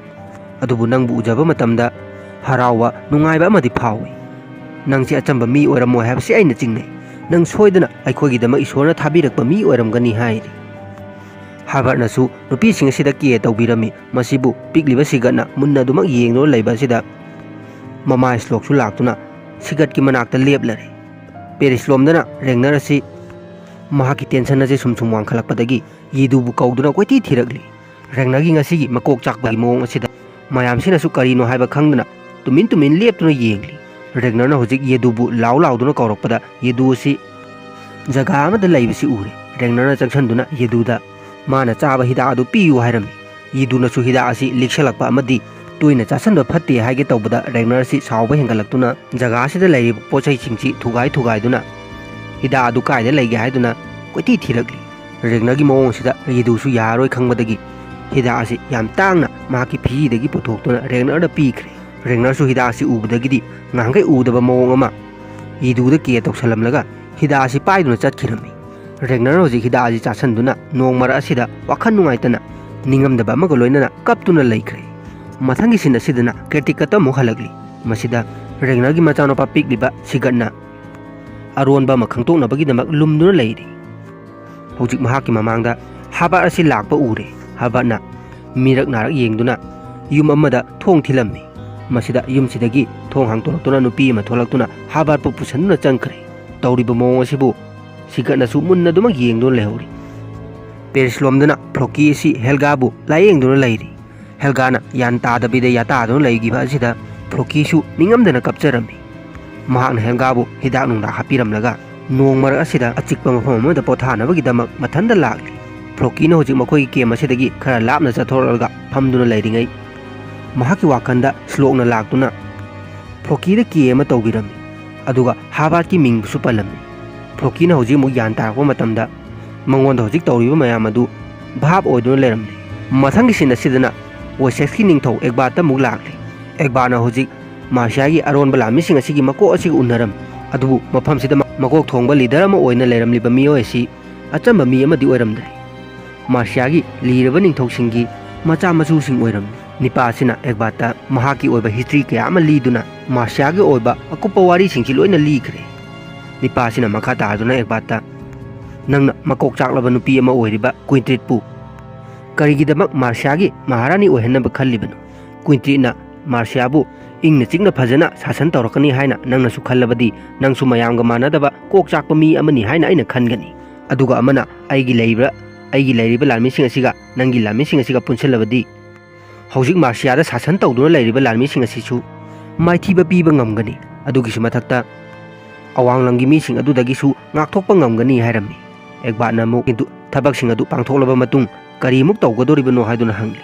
ꯑꯗꯨꯕꯨ ꯅꯪꯕꯨ ꯎꯖꯕ ꯃꯇꯝꯗ ꯍꯔꯥꯎꯕ, ꯅꯨꯡꯉꯥꯏꯕ ꯑꯃꯗꯤ ꯐꯥꯎꯏ꯫ ꯅꯪꯁꯤ ꯑꯆꯝꯕ ꯃꯤ ꯑꯣꯏꯔꯝꯃꯣꯏ ꯍꯥꯏꯕꯁꯤ ꯑꯩꯅ ꯆꯤꯡꯅꯩ꯫ ꯅꯪ ꯁꯣꯏꯗꯅ ꯑꯩꯈꯣꯏꯒꯤꯗꯃꯛ ꯏꯁꯣꯔꯅ ꯊꯥꯕꯤꯔꯛꯄ ꯃꯤ ꯑꯣꯏꯔꯝꯒꯅꯤ" ꯍꯥꯏꯔꯤ꯫ ꯍꯥꯔꯕꯥꯔꯠꯅꯁꯨ ꯅꯨꯄꯤꯁꯤꯡ ꯑꯁꯤꯗ ꯀꯦꯌꯔ ꯇꯧꯕꯤꯔꯝꯃꯤ꯫ ꯃꯁꯤꯕꯨ ꯄꯤꯛꯂꯤꯕ ꯁꯤꯒꯠꯅ ꯃꯨꯟꯅ ꯑꯗꯨꯃꯛ ꯌꯦꯡꯗꯨꯅ ꯂꯩꯕ ꯑꯁꯤꯗ ꯃꯃꯥ ꯁ꯭ꯂꯣꯛꯁꯨ ꯂꯥꯛꯇꯨꯅ ꯁꯤꯒꯠꯀꯤ ꯃꯅꯥꯛꯇ ꯂꯦꯞꯂꯔꯦ꯫ ꯄꯦꯔꯤꯁꯂꯣꯝꯗꯅ ꯔꯦꯒꯅꯔ ꯑꯁꯤ ꯃꯍꯥꯛꯀꯤ ꯇꯦꯟꯁꯟ ꯑꯁꯤ ꯁꯨꯝ ꯁꯨꯝ ꯋꯥꯡꯈꯠꯂꯛꯄꯗꯒꯤ ꯌꯦꯗꯨꯕꯨ ꯀꯧꯗꯨꯅ ꯀꯣꯏꯊꯤ ꯊꯤꯔꯛꯂꯤ꯫ ꯔꯦꯒꯅꯔꯒꯤ ꯉꯁꯤꯒꯤ ꯃꯀꯣꯛ ꯆꯥꯛꯄꯒꯤ ꯃꯑꯣꯡ ꯑꯁꯤꯗ ꯃꯌꯥꯝꯁꯤꯅꯁꯨ ꯀꯔꯤꯅꯣ ꯍꯥꯏꯕ ꯈꯪꯗꯅ ꯇꯨꯃꯤꯟ ꯇꯨꯃꯤꯟ ꯂꯦꯞꯇꯨꯅ ꯌꯦꯡꯂꯤ꯫ ꯔꯦꯒꯅꯔꯅ ꯍꯧꯖꯤꯛ ꯌꯦꯗꯨꯕꯨ ꯂꯥꯎ ꯂꯥꯎꯗꯨꯅ ꯀꯧꯔꯛꯄꯗ ꯌꯦꯗꯨ ꯑꯁꯤ ꯖꯒꯥ ꯑꯃꯗ ꯂꯩꯕꯁꯤ ꯎꯔꯦ꯫ ꯔꯦꯒꯅꯔꯅ ꯆꯪꯁꯤꯟꯗꯨꯅ ꯌꯦꯗꯨꯗ ꯃꯥꯅ ꯆꯥꯕ ꯍꯤꯗꯥꯛ ꯑꯗꯨ ꯄꯤꯌꯨ ꯍꯥꯏꯔꯝꯃꯤ꯫ ꯌꯦꯗꯨꯅꯁꯨ ꯍꯤꯗꯥꯛ ꯑꯁꯤ ꯂꯤꯛꯁꯜꯂꯛꯄ ꯑꯃꯗꯤ ꯇꯣꯏꯅ ꯆꯥꯁꯤꯟꯕ ꯐꯠꯇꯦ ꯍꯥꯏꯒꯦ ꯇꯧꯕꯗ ꯔꯦꯒꯅꯔ ꯑꯁꯤ ꯁꯥꯎꯕ ꯍꯦꯟꯒꯠꯂꯛꯇꯨꯅ ꯖꯒꯥ ꯑꯁꯤꯗ ꯂꯩꯔꯤꯕ ꯄꯣꯠ ꯆꯩꯁꯤꯡꯁꯤ ꯊꯨꯒꯥꯏ ꯊꯨꯒꯥꯏꯗꯨꯅ ꯍꯤꯗꯥꯛ ꯑꯗꯨ ꯀꯥꯏꯗ ꯂꯩꯒꯦ ꯍꯥꯏꯗꯨꯅ ꯀꯣꯏꯊꯤ ꯊꯤꯔꯛꯂꯤ꯫ ꯔꯦꯒꯅꯔꯒꯤ ꯃꯑꯣꯡ ꯑꯁꯤꯗ ꯌꯦꯗꯨꯁꯨ ꯌꯥꯔꯔꯣꯏ ꯈꯪꯕꯗꯒꯤ ꯍꯤꯗꯥꯛ ꯑꯁꯤ ꯌꯥꯝ ꯇꯥꯡꯅ ꯃꯍꯥꯛꯀꯤ ꯐꯤꯖꯤꯗꯒꯤ ꯄꯨꯊꯣꯛꯇꯨꯅ ꯔꯦꯒꯅꯔꯗ ꯄꯤꯈ꯭ꯔꯦ꯫ ꯔꯦꯒꯅꯔꯁꯨ ꯍꯤꯗꯥꯛ ꯑꯁꯤ ꯎꯕꯗꯒꯤꯗꯤ ꯉꯍꯥꯟꯈꯩ ꯎꯗꯕ ꯃꯑꯣꯡ ꯑꯃ ꯌꯦꯗꯨꯗ ꯀꯦꯌꯔ ꯇꯧꯁꯜꯂꯝꯂꯒ ꯍꯤꯗꯥꯛ ꯑꯁꯤ ꯄꯥꯏꯗꯨꯅ ꯆꯠꯈꯤꯔꯝꯃꯤ꯫ ꯔꯦꯒꯅꯔ ꯍꯧꯖꯤꯛ ꯍꯤꯗꯥꯛ ꯑꯁꯤ ꯆꯥꯁꯤꯟꯗꯨꯅ ꯅꯣꯡ ꯃꯔꯛ ꯑꯁꯤꯗ ꯋꯥꯈꯜ ꯅꯨꯡꯉꯥꯏꯇꯅ ꯅꯤꯡꯉꯝꯗꯕ ꯑꯃꯒ ꯂꯣꯏꯅꯅ ꯀꯞꯇꯨꯅ ꯂꯩꯈ꯭ꯔꯦ꯫ ꯃꯊꯪꯒꯤ ꯁꯤꯟ ꯑꯁꯤꯗꯅ ꯀꯦꯔꯇꯤꯀꯠꯇ ꯑꯃꯨꯛ ꯍꯜꯂꯛꯂꯤ꯫ ꯃꯁꯤꯗ ꯔꯦꯒꯅꯔꯒꯤ ꯃꯆꯥꯅꯨꯄꯥ ꯄꯤꯛꯂꯤꯕ ꯁꯤꯒꯠꯅ ꯑꯔꯣꯟꯕ ꯑꯃ ꯈꯪꯗꯣꯛꯅꯕꯒꯤꯗꯃꯛ ꯂꯨꯝꯗꯨꯅ ꯂꯩꯔꯤ꯫ ꯍꯧꯖꯤꯛ ꯃꯍꯥꯛꯀꯤ ꯃꯃꯥꯡꯗ ꯍꯥꯕꯥꯔꯠ ꯑꯁꯤ ꯂꯥꯛꯄ ꯎꯔꯦ꯫ ꯍꯥꯕꯥꯔꯠꯅ ꯃꯤꯔꯛ ꯅꯥꯔꯛ ꯌꯦꯡꯗꯨꯅ ꯌꯨꯝ ꯑꯃꯗ ꯊꯣꯡ ꯊꯤꯜꯂꯝꯃꯤ꯫ ꯃꯁꯤꯗ ꯌꯨꯝꯁꯤꯗꯒꯤ ꯊꯣꯡ ꯍꯥꯡꯗꯣꯔꯛꯇꯨꯅ ꯅꯨꯄꯤ ꯑꯃ ꯊꯣꯛꯂꯛꯇꯨꯅ ꯍꯥꯕꯥꯔꯠꯄꯨ ꯄꯨꯁꯟꯗꯨꯅ ꯆꯪꯈ꯭ꯔꯦ꯫ ꯇꯧꯔꯤꯕ ꯃꯑꯣꯡ ꯑꯁꯤꯕꯨ ꯁꯤꯒꯠꯅꯁꯨ ꯃꯨꯟꯅ ꯑꯗꯨꯃꯛ ꯌꯦꯡꯗꯨꯅ ꯂꯩꯍꯧꯔꯤ꯫ ꯄꯦꯔꯤꯁꯂꯣꯝꯗꯅ ꯐ꯭ꯂꯣꯀꯤ ꯑꯁꯤ ꯍꯦꯜꯒꯥꯕꯨ ꯂꯥꯌꯦꯡꯗꯨꯅ ꯂꯩꯔꯤ꯫ ꯍꯦꯜꯒꯥꯅ ꯒ꯭ꯌꯥꯟ ꯇꯥꯗꯕꯤꯗ ꯌꯥꯇꯥꯗꯨꯅ ꯂꯩꯈꯤꯕ ꯑꯁꯤꯗ ꯐ꯭ꯂꯣꯀꯤꯁꯨ ꯅꯤꯡꯉꯝꯗꯅ ꯀꯞꯆꯔꯝꯃꯤ꯫ ꯃꯍꯥꯛꯅ ꯍꯦꯜꯒꯥꯕꯨ ꯍꯤꯗꯥꯛ ꯅꯨꯡꯗꯥꯛ ꯍꯥꯞꯄꯤꯔꯝꯂꯒ ꯅꯣꯡ ꯃꯔꯛ ꯑꯁꯤꯗ ꯑꯆꯤꯛꯄ ꯃꯐꯝ ꯑꯃꯗ ꯄꯣꯊꯥꯅꯕꯒꯤꯗꯃꯛ ꯃꯊꯟꯇ ꯂꯥꯛꯂꯤ꯫ ꯐ꯭ꯂꯣꯀꯤꯅ ꯍꯧꯖꯤꯛ ꯃꯈꯣꯏꯒꯤ ꯀꯦꯝ ꯑꯁꯤꯗꯒꯤ ꯈꯔ ꯂꯥꯞꯅ ꯆꯠꯊꯣꯔꯛꯂꯒ ꯐꯝꯗꯨꯅ ꯂꯩꯔꯤꯉꯩ, ꯃꯍꯥꯛꯀꯤ ꯋꯥꯈꯜꯗ ꯁ꯭ꯂꯣꯛꯅ ꯂꯥꯛꯇꯨꯅ ꯐ꯭ꯂꯣꯀꯤꯗ ꯀꯦ ꯑꯃ ꯇꯧꯕꯤꯔꯝꯃꯤ꯫ ꯑꯗꯨꯒ ꯍꯥꯕꯥꯔꯠꯀꯤ ꯃꯤꯡꯕꯨꯁꯨ ꯄꯜꯂꯝꯃꯤ꯫ ꯐ꯭ꯂꯣꯀꯤꯅ ꯍꯧꯖꯤꯛ ꯑꯃꯨꯛ ꯒ꯭ꯌꯥꯟ ꯇꯥꯔꯛꯄ ꯃꯇꯝꯗ ꯃꯉꯣꯟꯗ ꯍꯧꯖꯤꯛ ꯇꯧꯔꯤꯕ ꯃꯌꯥꯝ ꯑꯗꯨ ꯚꯥꯞ ꯑꯣꯏꯗꯨꯅ ꯂꯩꯔꯝꯂꯦ꯫ ꯃꯊꯪꯒꯤ ꯁꯤꯟ ꯑꯁꯤꯗꯅ ꯋꯦꯁꯦꯛꯁꯀꯤ ꯅꯤꯡꯊꯧ ꯑꯦꯛꯕꯥꯠꯇ ꯑꯃꯨꯛ ꯂꯥꯛꯂꯦ꯫ ꯑꯦꯛꯕꯥꯠꯅ ꯍꯧꯖꯤꯛ ꯃꯥꯔꯁꯤꯌꯥꯒꯤ ꯑꯔꯣꯟꯕ ꯂꯥꯟꯃꯤꯁꯤꯡ ꯑꯁꯤꯒꯤ ꯃꯀꯣꯛ ꯑꯁꯤꯒ ꯎꯅꯔꯝꯃꯤ꯫ ꯑꯗꯨꯕꯨ ꯃꯐꯝꯁꯤꯗ ꯃ-, ꯃꯀꯣꯛ ꯊꯣꯡꯕ ꯂꯤꯗꯔ ꯑꯃ ꯑꯣꯏꯅ ꯂꯩꯔꯝꯂꯤꯕ ꯃꯤꯑꯣꯏ ꯑꯁꯤ ꯑꯆꯝꯕ ꯃꯤ ꯑꯃꯗꯤ ꯑꯣꯏꯔꯝꯗ꯭ꯔꯦ꯫ ꯃꯥꯔꯁꯤꯌꯥꯒꯤ ꯂꯤꯔꯕ ꯅꯤꯡꯊꯧꯁꯤꯡꯒꯤ ꯃꯆꯥ ꯃꯁꯨꯁꯤꯡ ꯑꯣꯏꯔꯝꯃꯤ꯫ ꯅꯤꯄꯥ ꯑꯁꯤꯅ ꯑꯦꯛꯕꯥꯠꯇ ꯃꯍꯥꯛꯀꯤ ꯑꯣꯏꯕ ꯍꯤꯁꯇ꯭ꯔꯤ ꯀꯌꯥ ꯑꯃ ꯂꯤꯗꯨꯅ ꯃꯥꯔꯁꯤꯌꯥꯒꯤ ꯑꯣꯏꯕ ꯑꯀꯨꯞꯄ ꯋꯥꯔꯤꯁꯤꯡꯁꯤ ꯂꯣꯏꯅ ꯂꯤꯈ꯭ꯔꯦ꯫ ꯅꯤꯄꯥ ꯑꯁꯤꯅ ꯃꯈꯥ ꯇꯥꯗꯨꯅ ꯑꯦꯛꯕꯥꯠꯇ, "ꯅꯪꯅ ꯃꯀꯣꯛ ꯆꯥꯛꯂꯕ ꯅꯨꯄꯤ ꯑꯃ ꯑꯣꯏꯔꯤꯕ ꯀ꯭ꯋꯤꯟꯇ꯭ꯔꯤꯠꯄꯨ ꯀꯔꯤꯒꯤꯗꯃꯛ ꯃꯥꯔꯁꯤꯌꯥꯒꯤ ꯃꯍꯥꯔꯥꯅꯤ ꯑꯣꯏꯍꯟꯅꯕ ꯈꯜꯂꯤꯕꯅꯣ? ꯀ꯭ꯋꯤꯟꯇ꯭ꯔꯤꯠꯅ ꯃꯥꯔꯁꯤꯌꯥꯕꯨ ꯏꯪꯅ ꯆꯤꯛꯅ ꯐꯖꯅ ꯁꯥꯁꯟ ꯇꯧꯔꯛꯀꯅꯤ ꯍꯥꯏꯅ ꯅꯪꯅꯁꯨ ꯈꯜꯂꯕꯗꯤ ꯅꯪꯁꯨ ꯃꯌꯥꯝꯒ ꯃꯥꯟꯅꯗꯕ ꯀꯣꯛ ꯆꯥꯛꯄ ꯃꯤ ꯑꯃꯅꯤ ꯍꯥꯏꯅ ꯑꯩꯅ ꯈꯟꯒꯅꯤ꯫ ꯑꯗꯨꯒ ꯑꯃꯅ ꯑꯩꯒꯤ ꯂꯩꯔꯤꯕ, ꯑꯩꯒꯤ ꯂꯩꯔꯤꯕ ꯂꯥꯟꯃꯤꯁꯤꯡ ꯑꯁꯤꯒ ꯅꯪꯒꯤ ꯂꯥꯟꯃꯤꯁꯤꯡ ꯑꯁꯤꯒ ꯄꯨꯟꯁꯤꯜꯂꯕꯗꯤ ꯍꯧꯖꯤꯛ ꯃꯥꯔꯁꯤꯌꯥꯗ ꯁꯥꯁꯟ ꯇꯧꯗꯨꯅ ꯂꯩꯔꯤꯕ ꯂꯥꯟꯃꯤꯁꯤꯡ ꯑꯁꯤꯁꯨ ꯃꯥꯏꯊꯤꯕ ꯄꯤꯕ ꯉꯝꯒꯅꯤ꯫ ꯑꯗꯨꯒꯤꯁꯨ ꯃꯊꯛꯇ ꯑꯋꯥꯡ ꯂꯝꯒꯤ ꯃꯤꯁꯤꯡ ꯑꯗꯨꯗꯒꯤꯁꯨ ꯉꯥꯛꯊꯣꯛꯄ ꯉꯝꯒꯅꯤ" ꯍꯥꯏꯔꯝꯃꯤ꯫ ꯑꯦꯛꯕꯥꯠꯅ ꯑꯃꯨꯛ ꯀꯤꯟꯇꯨ ꯊꯕꯛꯁꯤꯡ ꯑꯗꯨ ꯄꯥꯡꯊꯣꯛꯂꯕ ꯃꯇꯨꯡ ꯀꯔꯤꯃꯨꯛ ꯇꯧꯒꯗꯧꯔꯤꯕꯅꯣ ꯍꯥꯏꯗꯨꯅ ꯍꯪꯂꯤ꯫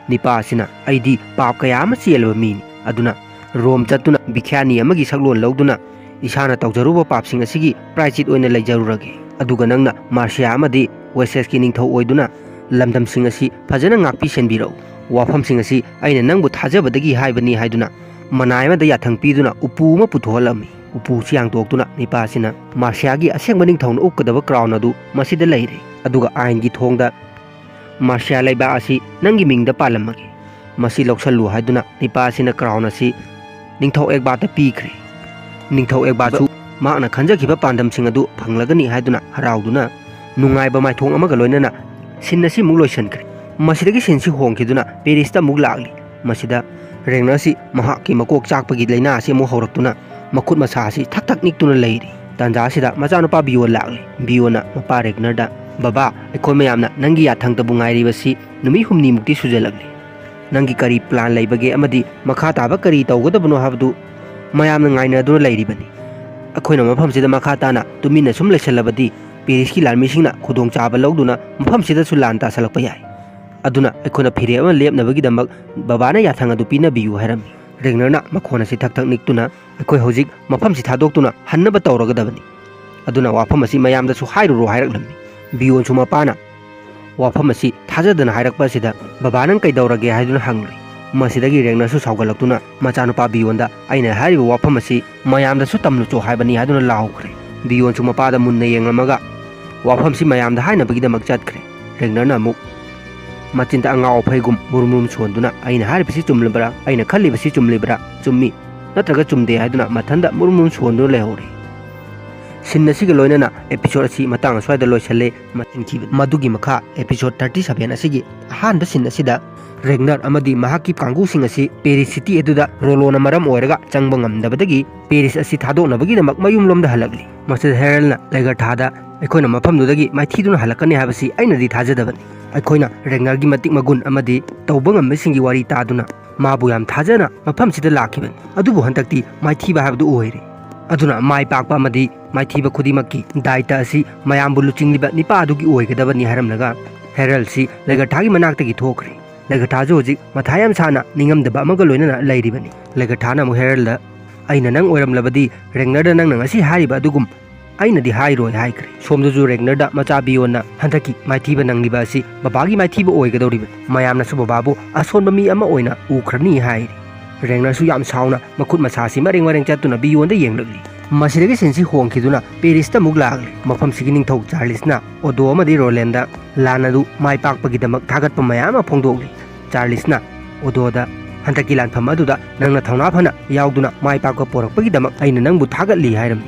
ꯅꯤꯄꯥ ꯑꯁꯤꯅ, "ꯑꯩꯗꯤ ꯄꯥꯞ ꯀꯌꯥ ꯑꯃ ꯆꯦꯜꯂꯕ ꯃꯤꯅꯤ, ꯑꯗꯨꯅ ꯔꯣꯝ ꯆꯠꯇꯨꯅ ꯕꯤꯈ꯭ꯌꯥꯅꯤ ꯑꯃꯒꯤ ꯁꯛꯂꯣꯟ ꯂꯧꯗꯨꯅ ꯏꯁꯥꯅ ꯇꯧꯖꯔꯨꯕ ꯄꯥꯞꯁꯤꯡ ꯑꯁꯤꯒꯤ ꯄ꯭ꯔꯥꯏꯆꯤꯠ ꯑꯣꯏꯅ ꯂꯩꯖꯔꯨꯔꯒꯦ꯫ ꯑꯗꯨꯒ ꯅꯪꯅ ꯃꯥꯔꯁꯤꯌꯥ ꯑꯃꯗꯤ ꯋꯦꯁꯦꯁꯀꯤ ꯅꯤꯡꯊꯧ ꯑꯣꯏꯗꯨꯅ ꯂꯝꯗꯝꯁꯤꯡ ꯑꯁꯤ ꯐꯖꯅ ꯉꯥꯛꯄꯤ ꯁꯦꯟꯕꯤꯔꯛꯎ꯫ ꯋꯥꯐꯝꯁꯤꯡ ꯑꯁꯤ ꯑꯩꯅ ꯅꯪꯕꯨ ꯊꯥꯖꯕꯗꯒꯤ ꯍꯥꯏꯕꯅꯤ" ꯍꯥꯏꯗꯨꯅ ꯃꯅꯥꯏ ꯑꯃꯗ ꯌꯥꯊꯪ ꯄꯤꯗꯨꯅ ꯎꯄꯨ ꯑꯃ ꯄꯨꯊꯣꯛꯍꯜꯂꯝꯃꯤ꯫ ꯎꯄꯨꯁꯤ ꯍꯥꯡꯗꯣꯛꯇꯨꯅ ꯅꯤꯄꯥꯁꯤꯅ, "ꯃꯥꯔꯁꯤꯌꯥꯒꯤ ꯑꯁꯦꯡꯕ ꯅꯤꯡꯊꯧꯅ ꯎꯞꯀꯗꯕ ꯀ꯭ꯔꯥꯎꯟ ꯑꯗꯨ ꯃꯁꯤꯗ ꯂꯩꯔꯦ, ꯑꯗꯨꯒ ꯑꯥꯏꯟꯒꯤ ꯊꯣꯡꯗ ꯃꯥꯔꯁꯤꯌꯥ ꯂꯩꯕꯥꯛ ꯑꯁꯤ ꯅꯪꯒꯤ ꯃꯤꯡꯗ ꯄꯥꯜꯂꯝꯃꯒꯦ꯫ ꯃꯁꯤ ꯂꯧꯁꯜꯂꯨ ꯍꯥꯏꯗꯨꯅ ꯅꯤꯄꯥ ꯑꯁꯤꯅ ꯀ꯭ꯔꯥꯎꯟ ꯑꯁꯤ ꯅꯤꯡꯊꯧ ꯑꯦꯛꯕꯥꯔꯗ ꯄꯤꯈ꯭ꯔꯦ꯫ ꯅꯤꯡꯊꯧ ꯑꯦꯛꯕꯥꯔꯁꯨ ꯃꯍꯥꯛꯅ ꯈꯟꯖꯈꯤꯕ ꯄꯥꯟꯗꯝꯁꯤꯡ ꯑꯗꯨ ꯐꯪꯂꯒꯅꯤ ꯍꯥꯏꯗꯨꯅ ꯍꯔꯥꯎꯗꯨꯅ ꯅꯨꯡꯉꯥꯏꯕ ꯃꯥꯏꯊꯣꯡ ꯑꯃꯒ ꯂꯣꯏꯅꯅ ꯁꯤꯟ ꯑꯁꯤ ꯑꯃꯨꯛ ꯂꯣꯏꯁꯤꯟꯈ꯭ꯔꯦ꯫ ꯃꯁꯤꯗꯒꯤ ꯁꯤꯟꯁꯤ ꯍꯣꯡꯈꯤꯗꯨꯅ ꯄꯦꯔꯤꯁꯇ ꯑꯃꯨꯛ ꯂꯥꯛꯂꯤ꯫ ꯃꯁꯤꯗ ꯔꯦꯒꯅꯔꯁꯤ ꯃꯍꯥꯛꯀꯤ ꯃꯀꯣꯛ ꯆꯥꯛꯄꯒꯤ ꯂꯥꯏꯅꯥ ꯑꯁꯤ ꯑꯃꯨꯛ ꯍꯧꯔꯛꯇꯨꯅ ꯃꯈꯨꯠ ꯃꯁꯥ ꯑꯁꯤ ꯊꯛ ꯊꯛ ꯅꯤꯛꯇꯨꯅ ꯂꯩꯔꯤ꯫ ꯇꯥꯟꯖꯥ ꯑꯁꯤꯗ ꯃꯆꯥꯅꯨꯄꯥ ꯕꯤꯌꯣꯟ ꯂꯥꯛꯂꯤ꯫ ꯕꯤꯌꯣꯟꯅ ꯃꯄꯥ ꯔꯦꯒꯅꯔꯗ, "ꯕꯕꯥ, ꯑꯩꯈꯣꯏ ꯃꯌꯥꯝꯅ ꯅꯪꯒꯤ ꯌꯥꯊꯪꯗꯕꯨ ꯉꯥꯏꯔꯤꯕꯁꯤ ꯅꯨꯃꯤꯠ ꯍꯨꯝꯅꯤꯃꯨꯛꯇꯤ ꯁꯨꯖꯜꯂꯛꯂꯤ꯫ ꯅꯪꯒꯤ ꯀꯔꯤ ꯄ꯭ꯂꯥꯟ ꯂꯩꯕꯒꯦ ꯑꯃꯗꯤ ꯃꯈꯥ ꯇꯥꯕ ꯀꯔꯤ ꯇꯧꯒꯗꯕꯅꯣ ꯍꯥꯏꯕꯗꯨ ꯃꯌꯥꯝꯅ ꯉꯥꯏꯅꯗꯨꯅ ꯂꯩꯔꯤꯕꯅꯤ꯫ ꯑꯩꯈꯣꯏꯅ ꯃꯐꯝꯁꯤꯗ ꯃꯈꯥ ꯇꯥꯅ ꯇꯨꯃꯤꯟꯅ ꯁꯨꯝ ꯂꯩꯁꯜꯂꯕꯗꯤ ꯄꯦꯔꯤꯁꯀꯤ ꯂꯥꯟꯃꯤꯁꯤꯡꯅ ꯈꯨꯗꯣꯡꯆꯥꯕ ꯂꯧꯗꯨꯅ ꯃꯐꯝꯁꯤꯗꯁꯨ ꯂꯥꯟ ꯇꯥꯁꯜꯂꯛꯄ ꯌꯥꯏ꯫ ꯑꯗꯨꯅ ꯑꯩꯈꯣꯏꯅ ꯐꯤꯔꯦꯞ ꯑꯃ ꯂꯦꯞꯅꯕꯒꯤꯗꯃꯛ ꯕꯕꯥꯅ ꯌꯥꯊꯪ ꯑꯗꯨ ꯄꯤꯅꯕꯤꯌꯨ" ꯍꯥꯏꯔꯝꯃꯤ꯫ ꯔꯦꯒꯅꯔꯅ ꯃꯈꯣꯟ ꯑꯁꯤ ꯊꯛ ꯊꯛ ꯅꯤꯛꯇꯨꯅ, "ꯑꯩꯈꯣꯏ ꯍꯧꯖꯤꯛ ꯃꯐꯝꯁꯤ ꯊꯥꯗꯣꯛꯇꯨꯅ ꯍꯟꯅꯕ ꯇꯧꯔꯒꯗꯕꯅꯤ꯫ ꯑꯗꯨꯅ ꯋꯥꯐꯝ ꯑꯁꯤ ꯃꯌꯥꯝꯗꯁꯨ ꯍꯥꯏꯔꯨꯔꯣ" ꯍꯥꯏꯔꯛꯂꯝꯃꯤ꯫ ꯕꯤꯌꯣꯟꯁꯨ ꯃꯄꯥꯅ ꯋꯥꯐꯝ ꯑꯁꯤ ꯊꯥꯖꯗꯅ ꯍꯥꯏꯔꯛꯄ ꯑꯁꯤꯗ, "ꯕꯕꯥ, ꯅꯪ ꯀꯩꯗꯧꯔꯒꯦ?" ꯍꯥꯏꯗꯨꯅ ꯍꯪꯂꯤ꯫ ꯃꯁꯤꯗꯒꯤ ꯔꯦꯒꯅꯔꯁꯨ ꯁꯥꯎꯒꯠꯂꯛꯇꯨꯅ ꯃꯆꯥꯅꯨꯄꯥ ꯕꯤꯌꯣꯟꯗ, "ꯑꯩꯅ ꯍꯥꯏꯔꯤꯕ ꯋꯥꯐꯝ ꯑꯁꯤ ꯃꯌꯥꯝꯗꯁꯨ ꯇꯝꯂꯨꯆꯣ ꯍꯥꯏꯕꯅꯤ" ꯍꯥꯏꯗꯨꯅ ꯂꯥꯎꯈ꯭ꯔꯦ꯫ ꯕꯤꯌꯣꯟꯁꯨ ꯃꯄꯥꯗ ꯃꯨꯟꯅ ꯌꯦꯡꯂꯝꯃꯒ, "ꯋꯥꯐꯝꯁꯤ ꯃꯌꯥꯝꯗ ꯍꯥꯏꯅꯕꯒꯤꯗꯃꯛ ꯆꯠꯈ꯭ꯔꯦ"꯫ ꯔꯦꯒꯅꯔꯅ ꯑꯃꯨꯛ ꯃꯆꯤꯟꯗ ꯑꯉꯥꯎ ꯑꯐꯩꯒꯨꯝ ꯃꯨꯔꯨꯝ ꯃꯨꯔꯨꯝ ꯁꯣꯟꯗꯨꯅ, "ꯑꯩꯅ ꯍꯥꯏꯔꯤꯕꯁꯤ ꯆꯨꯝꯂꯤꯕ꯭ꯔꯥ? ꯑꯩꯅ ꯈꯜꯂꯤꯕꯁꯤ ꯆꯨꯝꯂꯤꯕ꯭ꯔꯥ? ꯆꯨꯝꯃꯤ ꯅꯠꯇ꯭ꯔꯒ ꯆꯨꯝꯗꯦ?" ꯍꯥꯏꯗꯨꯅ ꯃꯊꯟꯗ ꯃꯨꯔꯨꯝ ꯃꯨꯔꯨꯝ ꯁꯣꯟꯗꯨꯅ ꯂꯩꯍꯧꯔꯦ꯫ ꯁꯤꯟ ꯑꯁꯤꯒ ꯂꯣꯏꯅꯅ ꯑꯦꯄꯤꯁꯣꯗ ꯑꯁꯤ ꯃꯇꯥꯡ ꯑꯁ꯭ꯋꯥꯏꯗ ꯂꯣꯏꯁꯤꯜꯂꯦ꯫ ꯃꯁꯤꯟꯈꯤꯕꯅꯤ꯫ ꯃꯗꯨꯒꯤ ꯃꯈꯥ ꯑꯦꯄꯤꯁꯣꯗ ꯊꯥꯔꯇꯤ ꯁꯚꯦꯟ ꯑꯁꯤꯒꯤ ꯑꯍꯥꯟꯕ ꯁꯤꯟ ꯑꯁꯤꯗ ꯔꯦꯒꯅꯔ ꯑꯃꯗꯤ ꯃꯍꯥꯛꯀꯤ ꯀꯥꯡꯕꯨꯁꯤꯡ ꯑꯁꯤ ꯄꯦꯔꯤꯁ ꯁꯤꯇꯤ ꯑꯗꯨꯗ ꯔꯣꯂꯣꯅ ꯃꯔꯝ ꯑꯣꯏꯔꯒ ꯆꯪꯕ ꯉꯝꯗꯕꯗꯒꯤ ꯄꯦꯔꯤꯁ ꯑꯁꯤ ꯊꯥꯗꯣꯛꯅꯕꯒꯤꯗꯃꯛ ꯃꯌꯨꯝꯂꯣꯝꯗ ꯍꯜꯂꯛꯂꯤ꯫ ꯃꯁꯤꯗ ꯍꯦꯔꯜꯅ ꯂꯩꯒꯔꯊꯥꯗ, "ꯑꯩꯈꯣꯏꯅ ꯃꯐꯝꯗꯨꯗꯒꯤ ꯃꯥꯏꯊꯤꯗꯨꯅ ꯍꯜꯂꯛꯀꯅꯤ ꯍꯥꯏꯕꯁꯤ ꯑꯩꯅꯗꯤ ꯊꯥꯖꯗꯕꯅꯤ꯫ ꯑꯩꯈꯣꯏꯅ ꯔꯦꯒꯅꯔꯒꯤ ꯃꯇꯤꯛ ꯃꯒꯨꯟ ꯑꯃꯗꯤ ꯇꯧꯕ ꯉꯝꯕꯁꯤꯡꯒꯤ ꯋꯥꯔꯤ ꯇꯥꯗꯨꯅ ꯃꯥꯕꯨ ꯌꯥꯝ ꯊꯥꯖꯅ ꯃꯐꯝꯁꯤꯗ ꯂꯥꯛꯈꯤꯕꯅꯤ꯫ ꯑꯗꯨꯕꯨ ꯍꯟꯗꯛꯇꯤ ꯃꯥꯏꯊꯤꯕ ꯍꯥꯏꯕꯗꯨ ꯑꯣꯏꯔꯦ꯫ ꯑꯗꯨꯅ ꯃꯥꯏ ꯄꯥꯛꯄ ꯑꯃꯗꯤ ꯃꯥꯏꯊꯤꯕ ꯈꯨꯗꯤꯡꯃꯛꯀꯤ ꯗꯥꯏꯇ ꯑꯁꯤ ꯃꯌꯥꯝꯕꯨ ꯂꯨꯆꯤꯡꯂꯤꯕ ꯅꯤꯄꯥ ꯑꯗꯨꯒꯤ ꯑꯣꯏꯒꯗꯕꯅꯤ" ꯍꯥꯏꯔꯝꯂꯒ ꯍꯦꯔꯜꯁꯤ ꯂꯩꯒꯔꯊꯥꯒꯤ ꯃꯅꯥꯛꯇꯒꯤ ꯊꯣꯛꯈ꯭ꯔꯦ꯫ ꯂꯩꯒꯔꯊꯥꯁꯨ ꯍꯧꯖꯤꯛ ꯃꯊꯥ ꯌꯥꯝ ꯁꯥꯅ ꯅꯤꯡꯉꯝꯗꯕ ꯑꯃꯒ ꯂꯣꯏꯅꯅ ꯂꯩꯔꯤꯕꯅꯤ꯫ ꯂꯩꯒꯔꯊꯥꯅ ꯑꯃꯨꯛ ꯍꯦꯔꯜꯗ, "ꯑꯩꯅ ꯅꯪ ꯑꯣꯏꯔꯝꯂꯕꯗꯤ ꯔꯦꯒꯅꯔꯗ ꯅꯪꯅ ꯉꯁꯤ ꯍꯥꯏꯔꯤꯕ ꯑꯗꯨꯒꯨꯝ ꯑꯩꯅꯗꯤ ꯍꯥꯏꯔꯣꯏ" ꯍꯥꯏꯈ꯭ꯔꯦ꯫ ꯁꯣꯝꯗꯁꯨ ꯔꯦꯒꯅꯔꯗ ꯃꯆꯥ ꯕꯤꯌꯣꯟꯅ ꯍꯟꯗꯛꯀꯤ ꯃꯥꯏꯊꯤꯕ ꯅꯪꯂꯤꯕ ꯑꯁꯤ ꯕꯕꯥꯒꯤ ꯃꯥꯏꯊꯤꯕ ꯑꯣꯏꯒꯗꯧꯔꯤꯕꯅꯤ꯫ ꯃꯌꯥꯝꯅꯁꯨ ꯕꯕꯥꯕꯨ ꯑꯁꯣꯟꯕ ꯃꯤ ꯑꯃ ꯑꯣꯏꯅ ꯎꯈ꯭ꯔꯅꯤ ꯍꯥꯏꯔꯤ꯫ ꯔꯦꯒꯅꯔꯁꯨ ꯌꯥꯝ ꯁꯥꯎꯅ ꯃꯈꯨꯠ ꯃꯁꯥꯁꯤ ꯃꯔꯦꯡ ꯃꯔꯦꯡ ꯆꯠꯇꯨꯅ ꯕꯤꯌꯣꯟꯗ ꯌꯦꯡꯂꯛꯂꯤ꯫ ꯃꯁꯤꯗꯒꯤ ꯁꯤꯟꯁꯤ ꯍꯣꯡꯈꯤꯗꯨꯅ ꯄꯦꯔꯤꯁꯇ ꯑꯃꯨꯛ ꯂꯥꯛꯂꯤ꯫ ꯃꯐꯝꯁꯤꯒꯤ ꯅꯤꯡꯊꯧ ꯆꯥꯔꯂꯤꯁꯅ ꯑꯣꯗꯣ ꯑꯃꯗꯤ ꯔꯣꯂꯦꯟꯗ ꯂꯥꯟ ꯑꯗꯨ ꯃꯥꯏ ꯄꯥꯛꯄꯒꯤꯗꯃꯛ ꯊꯥꯒꯠꯄ ꯃꯌꯥꯝ ꯑꯃ ꯐꯣꯡꯗꯣꯛꯂꯤ꯫ ꯆꯥꯔꯂꯤꯁꯅ ꯑꯣꯗꯣꯗ, "ꯍꯟꯗꯛꯀꯤ ꯂꯥꯟꯐꯝ ꯑꯗꯨꯗ ꯅꯪꯅ ꯊꯧꯅꯥ ꯐꯅ ꯌꯥꯎꯗꯨꯅ ꯃꯥꯏ ꯄꯥꯛꯄ ꯄꯣꯔꯛꯄꯒꯤꯗꯃꯛ ꯑꯩꯅ ꯅꯪꯕꯨ ꯊꯥꯒꯠꯂꯤ" ꯍꯥꯏꯔꯝꯃꯤ꯫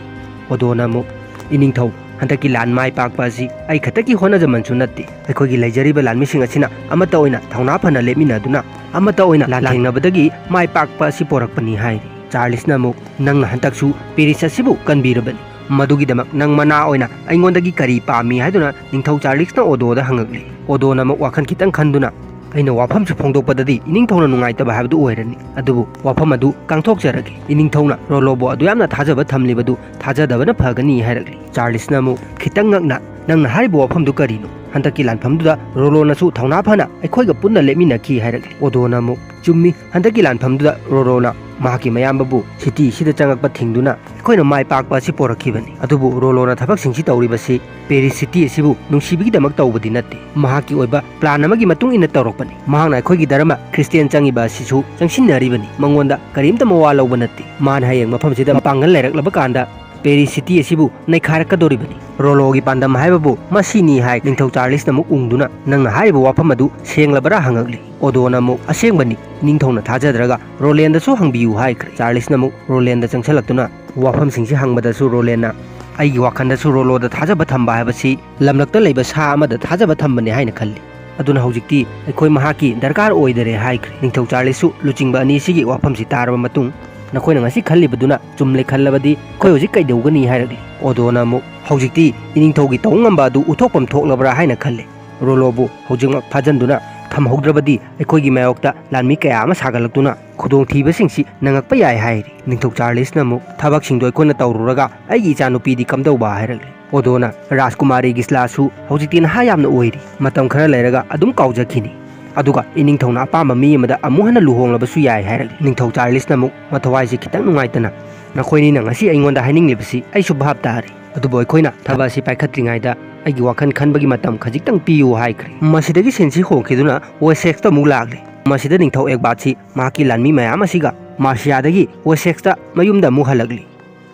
ꯑꯣꯗꯣꯅ ꯑꯃꯨꯛ, "ꯏꯅꯤꯡꯊꯧ, ꯍꯟꯗꯛꯀꯤ ꯂꯥꯟ ꯃꯥꯏ ꯄꯥꯛꯄ ꯑꯁꯤ ꯑꯩ ꯈꯛꯇꯒꯤ ꯍꯣꯠꯅꯖꯃꯟꯁꯨ ꯅꯠꯇꯦ꯫ ꯑꯩꯈꯣꯏꯒꯤ ꯂꯩꯖꯔꯤꯕ ꯂꯥꯟꯃꯤꯁꯤꯡ ꯑꯁꯤꯅ ꯑꯃꯠꯇ ꯑꯣꯏꯅ ꯊꯧꯅꯥ ꯐꯅ ꯂꯦꯞꯃꯤꯟꯅꯗꯨꯅ ꯑꯃꯠꯇ ꯑꯣꯏꯅ ꯂꯥꯟꯊꯦꯡꯅꯕꯗꯒꯤ ꯃꯥꯏ ꯄꯥꯛꯄ ꯑꯁꯤ ꯄꯣꯔꯛꯄꯅꯤ" ꯍꯥꯏꯔꯤ꯫ ꯆꯥꯔꯂꯤꯁꯅ ꯑꯃꯨꯛ, "ꯅꯪꯅ ꯍꯟꯗꯛꯁꯨ ꯄꯦꯔꯤꯁ ꯑꯁꯤꯕꯨ ꯀꯟꯕꯤꯔꯕꯅꯤ꯫ ꯃꯗꯨꯒꯤꯗꯃꯛ ꯅꯪ ꯃꯅꯥ ꯑꯣꯏꯅ ꯑꯩꯉꯣꯟꯗꯒꯤ ꯀꯔꯤ ꯄꯥꯝꯃꯤ?" ꯍꯥꯏꯗꯨꯅ ꯅꯤꯡꯊꯧ ꯆꯥꯔꯂꯤꯁꯅ ꯑꯣꯗꯣꯗ ꯍꯪꯉꯛꯂꯤ꯫ ꯑꯣꯗꯣꯅ ꯑꯃꯨꯛ ꯋꯥꯈꯜ ꯈꯤꯇꯪ ꯈꯟꯗꯨꯅ, "ꯑꯩꯅ ꯋꯥꯐꯝꯁꯤ ꯐꯣꯡꯗꯣꯛꯄꯗꯗꯤ ꯏꯅꯤꯡꯊꯧꯅ ꯅꯨꯡꯉꯥꯏꯇꯕ ꯍꯥꯏꯕꯗꯨ ꯑꯣꯏꯔꯅꯤ, ꯑꯗꯨꯕꯨ ꯋꯥꯐꯝ ꯑꯗꯨ ꯀꯥꯡꯊꯣꯛꯆꯔꯒꯦ꯫ ꯏꯅꯤꯡꯊꯧꯅ ꯔꯣꯂꯣꯕꯨ ꯑꯗꯨ ꯌꯥꯝꯅ ꯊꯥꯖꯕ ꯊꯝꯂꯤꯕꯗꯨ ꯊꯥꯖꯗꯕꯅ ꯐꯒꯅꯤ" ꯍꯥꯏꯔꯛꯂꯤ꯫ ꯆꯥꯔꯂꯤꯁꯅ ꯑꯃꯨꯛ ꯈꯤꯇꯪ ꯉꯛꯅ, "ꯅꯪꯅ ꯍꯥꯏꯔꯤꯕ ꯋꯥꯐꯝꯗꯨ ꯀꯔꯤꯅꯣ? ꯍꯟꯗꯛꯀꯤ ꯂꯥꯟꯐꯝꯗꯨꯗ ꯔꯣꯂꯣꯅꯁꯨ ꯊꯧꯅꯥ ꯐꯅ ꯑꯩꯈꯣꯏꯒ ꯄꯨꯟꯅ ꯂꯦꯞꯃꯤꯟꯅꯈꯤ" ꯍꯥꯏꯔꯛꯂꯤ꯫ ꯑꯣꯗꯣꯅ ꯑꯃꯨꯛ, "ꯆꯨꯝꯃꯤ, ꯍꯟꯗꯛꯀꯤ ꯂꯥꯟꯐꯝꯗꯨꯗ ꯔꯣꯂꯣꯅ ꯃꯍꯥꯛꯀꯤ ꯃꯌꯥꯝꯕꯕꯨ ꯁꯤꯇꯤ ꯑꯁꯤꯗ ꯆꯪꯉꯛꯄ ꯊꯤꯡꯗꯨꯅ ꯑꯩꯈꯣꯏꯅ ꯃꯥꯏ ꯄꯥꯛꯄ ꯑꯁꯤ ꯄꯣꯔꯛꯈꯤꯕꯅꯤ꯫ ꯑꯗꯨꯕꯨ ꯔꯣꯂꯣꯅ ꯊꯕꯛꯁꯤꯡꯁꯤ ꯇꯧꯔꯤꯕꯁꯤ ꯄꯦꯔꯤꯁ ꯁꯤꯇꯤ ꯑꯁꯤꯕꯨ ꯅꯨꯡꯁꯤꯕꯒꯤꯗꯃꯛ ꯇꯧꯕꯗꯤ ꯅꯠꯇꯦ꯫ ꯃꯍꯥꯛꯀꯤ ꯑꯣꯏꯕ ꯄ꯭ꯂꯥꯟ ꯑꯃꯒꯤ ꯃꯇꯨꯡ ꯏꯟꯅ ꯇꯧꯔꯛꯄꯅꯤ꯫ ꯃꯍꯥꯛꯅ ꯑꯩꯈꯣꯏꯒꯤ ꯙꯔꯃ ꯈ꯭ꯔꯤꯁꯇꯤꯌꯥꯟ ꯆꯪꯉꯤꯕ ꯑꯁꯤꯁꯨ ꯆꯪꯁꯤꯟꯅꯔꯤꯕꯅꯤ꯫ ꯃꯉꯣꯟꯗ ꯀꯔꯤꯝꯇ ꯃꯋꯥ ꯂꯧꯕ ꯅꯠꯇꯦ꯫ ꯃꯥꯅ ꯍꯌꯦꯡ ꯃꯐꯝꯁꯤꯗ ꯃꯄꯥꯡꯒꯜ ꯂꯩꯔꯛꯂꯕ ꯀꯥꯟꯗ ꯄꯦꯔꯤꯁ ꯁꯤꯇꯤ ꯑꯁꯤꯕꯨ ꯅꯩꯈꯥꯏꯔꯛꯀꯗꯧꯔꯤꯕꯅꯤ꯫ ꯔꯣꯂꯣꯒꯤ ꯄꯥꯟꯗꯝ ꯍꯥꯏꯕꯕꯨ ꯃꯁꯤꯅꯤ" ꯍꯥꯏ꯫ ꯅꯤꯡꯊꯧ ꯆꯥꯔꯂꯤꯁꯅ ꯑꯃꯨꯛ ꯎꯪꯗꯨꯅ, "ꯅꯪꯅ ꯍꯥꯏꯔꯤꯕ ꯋꯥꯐꯝ ꯑꯗꯨ ꯁꯦꯡꯂꯕꯔꯥ?" ꯍꯪꯉꯛꯂꯤ꯫ ꯑꯣꯗꯣꯅ ꯑꯃꯨꯛ, "ꯑꯁꯦꯡꯕꯅꯤ, ꯅꯤꯡꯊꯧꯅ ꯊꯥꯖꯗ꯭ꯔꯒ ꯔꯣꯂꯦꯟꯗꯁꯨ ꯍꯪꯕꯤꯌꯨ" ꯍꯥꯏꯈ꯭ꯔꯦ꯫ ꯆꯥꯔꯂꯤꯁꯅ ꯑꯃꯨꯛ ꯔꯣꯂꯦꯟꯗ ꯆꯪꯁꯤꯜꯂꯛꯇꯨꯅ ꯋꯥꯐꯝꯁꯤꯡꯁꯤ ꯍꯪꯕꯗꯁꯨ ꯔꯣꯂꯦꯟꯅ, "ꯑꯩꯒꯤ ꯋꯥꯈꯜꯗꯁꯨ ꯔꯣꯂꯣꯗ ꯊꯥꯖꯕ ꯊꯝꯕ ꯍꯥꯏꯕꯁꯤ ꯂꯝꯂꯛꯇ ꯂꯩꯕ ꯁꯥ ꯑꯃꯗ ꯊꯥꯖꯕ ꯊꯝꯕꯅꯤ ꯍꯥꯏꯅ ꯈꯜꯂꯤ꯫ ꯑꯗꯨꯅ ꯍꯧꯖꯤꯛꯇꯤ ꯑꯩꯈꯣꯏ ꯃꯍꯥꯛꯀꯤ ꯗꯔꯀꯥꯔ ꯑꯣꯏꯗꯔꯦ" ꯍꯥꯏꯈ꯭ꯔꯦ꯫ ꯅꯤꯡꯊꯧ ꯆꯥꯔꯂꯤꯁꯁꯨ ꯂꯨꯆꯤꯡꯕ ꯑꯅꯤꯁꯤꯒꯤ ꯋꯥꯐꯝꯁꯤ ꯇꯥꯔꯕ ꯃꯇꯨꯡ, "ꯅꯈꯣꯏꯅ ꯉꯁꯤ ꯈꯜꯂꯤꯕꯗꯨꯅ ꯆꯨꯝꯂꯦ ꯈꯜꯂꯕꯗꯤ ꯑꯩꯈꯣꯏ ꯍꯧꯖꯤꯛ ꯀꯩꯗꯧꯒꯅꯤ?" ꯍꯥꯏꯔꯛꯂꯤ꯫ ꯑꯣꯗꯣꯅ ꯑꯃꯨꯛ, "ꯍꯧꯖꯤꯛꯇꯤ ꯏꯅꯤꯡꯊꯧꯒꯤ ꯇꯧꯕ ꯉꯝꯕ ꯑꯗꯨ ꯎꯠꯊꯣꯛꯐꯝ ꯊꯣꯛꯂꯕ꯭ꯔꯥ ꯍꯥꯏꯅ ꯈꯜꯂꯤ꯫ ꯔꯣꯂꯣꯕꯨ ꯍꯧꯖꯤꯛꯃꯛ ꯐꯥꯖꯟꯗꯨꯅ ꯊꯝꯍꯧꯗ꯭ꯔꯕꯗꯤ ꯑꯩꯈꯣꯏꯒꯤ ꯃꯥꯌꯣꯛꯇ ꯂꯥꯟꯃꯤ ꯀꯌꯥ ꯑꯃ ꯁꯥꯒꯠꯂꯛꯇꯨꯅ ꯈꯨꯗꯣꯡꯊꯤꯕꯁꯤꯡꯁꯤ ꯅꯪꯉꯛꯄ ꯌꯥꯏ" ꯍꯥꯏꯔꯤ꯫ ꯅꯤꯡꯊꯧ ꯆꯥꯔꯂꯤꯁꯅ ꯑꯃꯨꯛ, "ꯊꯕꯛꯁꯤꯡꯗꯣ ꯑꯩꯈꯣꯏꯅ ꯇꯧꯔꯨꯔꯒ ꯑꯩꯒꯤ ꯏꯆꯥꯅꯨꯄꯤꯗꯤ ꯀꯝꯗꯧꯕ?" ꯍꯥꯏꯔꯛꯂꯤ꯫ ꯑꯣꯗꯣꯅ, "ꯔꯥꯖꯀꯨꯃꯥꯔꯤ ꯒꯤꯁꯂꯥꯁꯨ ꯍꯧꯖꯤꯛꯇꯤ ꯅꯍꯥ ꯌꯥꯝꯅ ꯑꯣꯏꯔꯤ, ꯃꯇꯝ ꯈꯔ ꯂꯩꯔꯒ ꯑꯗꯨꯝ ꯀꯥꯎꯖꯈꯤꯅꯤ꯫ ꯑꯗꯨꯒ ꯏꯅꯤꯡꯊꯧꯅ ꯑꯄꯥꯝꯕ ꯃꯤ ꯑꯃꯗ ꯑꯃꯨꯛ ꯍꯟꯅ ꯂꯨꯍꯣꯡꯂꯕꯁꯨ ꯌꯥꯏ" ꯍꯥꯏꯔꯛꯂꯤ꯫ ꯅꯤꯡꯊꯧ ꯆꯥꯔꯂꯤꯁꯅ ꯑꯃꯨꯛ, "ꯃꯊꯧꯋꯥꯏꯁꯦ ꯈꯤꯇꯪ ꯅꯨꯡꯉꯥꯏꯇꯅ ꯅꯈꯣꯏꯅꯤꯅ ꯉꯁꯤ ꯑꯩꯉꯣꯟꯗ ꯍꯥꯏꯅꯤꯡꯂꯤꯕꯁꯤ ꯑꯩꯁꯨ ꯚꯥꯞ ꯇꯥꯔꯦ꯫ ꯑꯗꯨꯕꯨ ꯑꯩꯈꯣꯏꯅ ꯊꯕꯛ ꯑꯁꯤ ꯄꯥꯏꯈꯠꯇ꯭ꯔꯤꯉꯩꯗ ꯑꯩꯒꯤ ꯋꯥꯈꯜ ꯈꯟꯕꯒꯤ ꯃꯇꯝ ꯈꯖꯤꯛꯇꯪ ꯄꯤꯌꯨ" ꯍꯥꯏꯈ꯭ꯔꯦ꯫ ꯃꯁꯤꯗꯒꯤ ꯁꯤꯟꯁꯤ ꯍꯣꯡꯈꯤꯗꯨꯅ ꯋꯦꯁꯦꯛꯁꯇ ꯑꯃꯨꯛ ꯂꯥꯛꯂꯦ꯫ ꯃꯁꯤꯗ ꯅꯤꯡꯊꯧ ꯑꯦꯛꯕꯥꯠꯁꯤ ꯃꯍꯥꯛꯀꯤ ꯂꯥꯟꯃꯤ ꯃꯌꯥꯝ ꯑꯁꯤꯒ ꯃꯥꯔꯁꯤꯌꯥꯗꯒꯤ ꯋꯦꯁꯦꯛꯁꯇ ꯃꯌꯨꯝꯗ ꯑꯃꯨꯛ ꯍꯜꯂꯛꯂꯤ꯫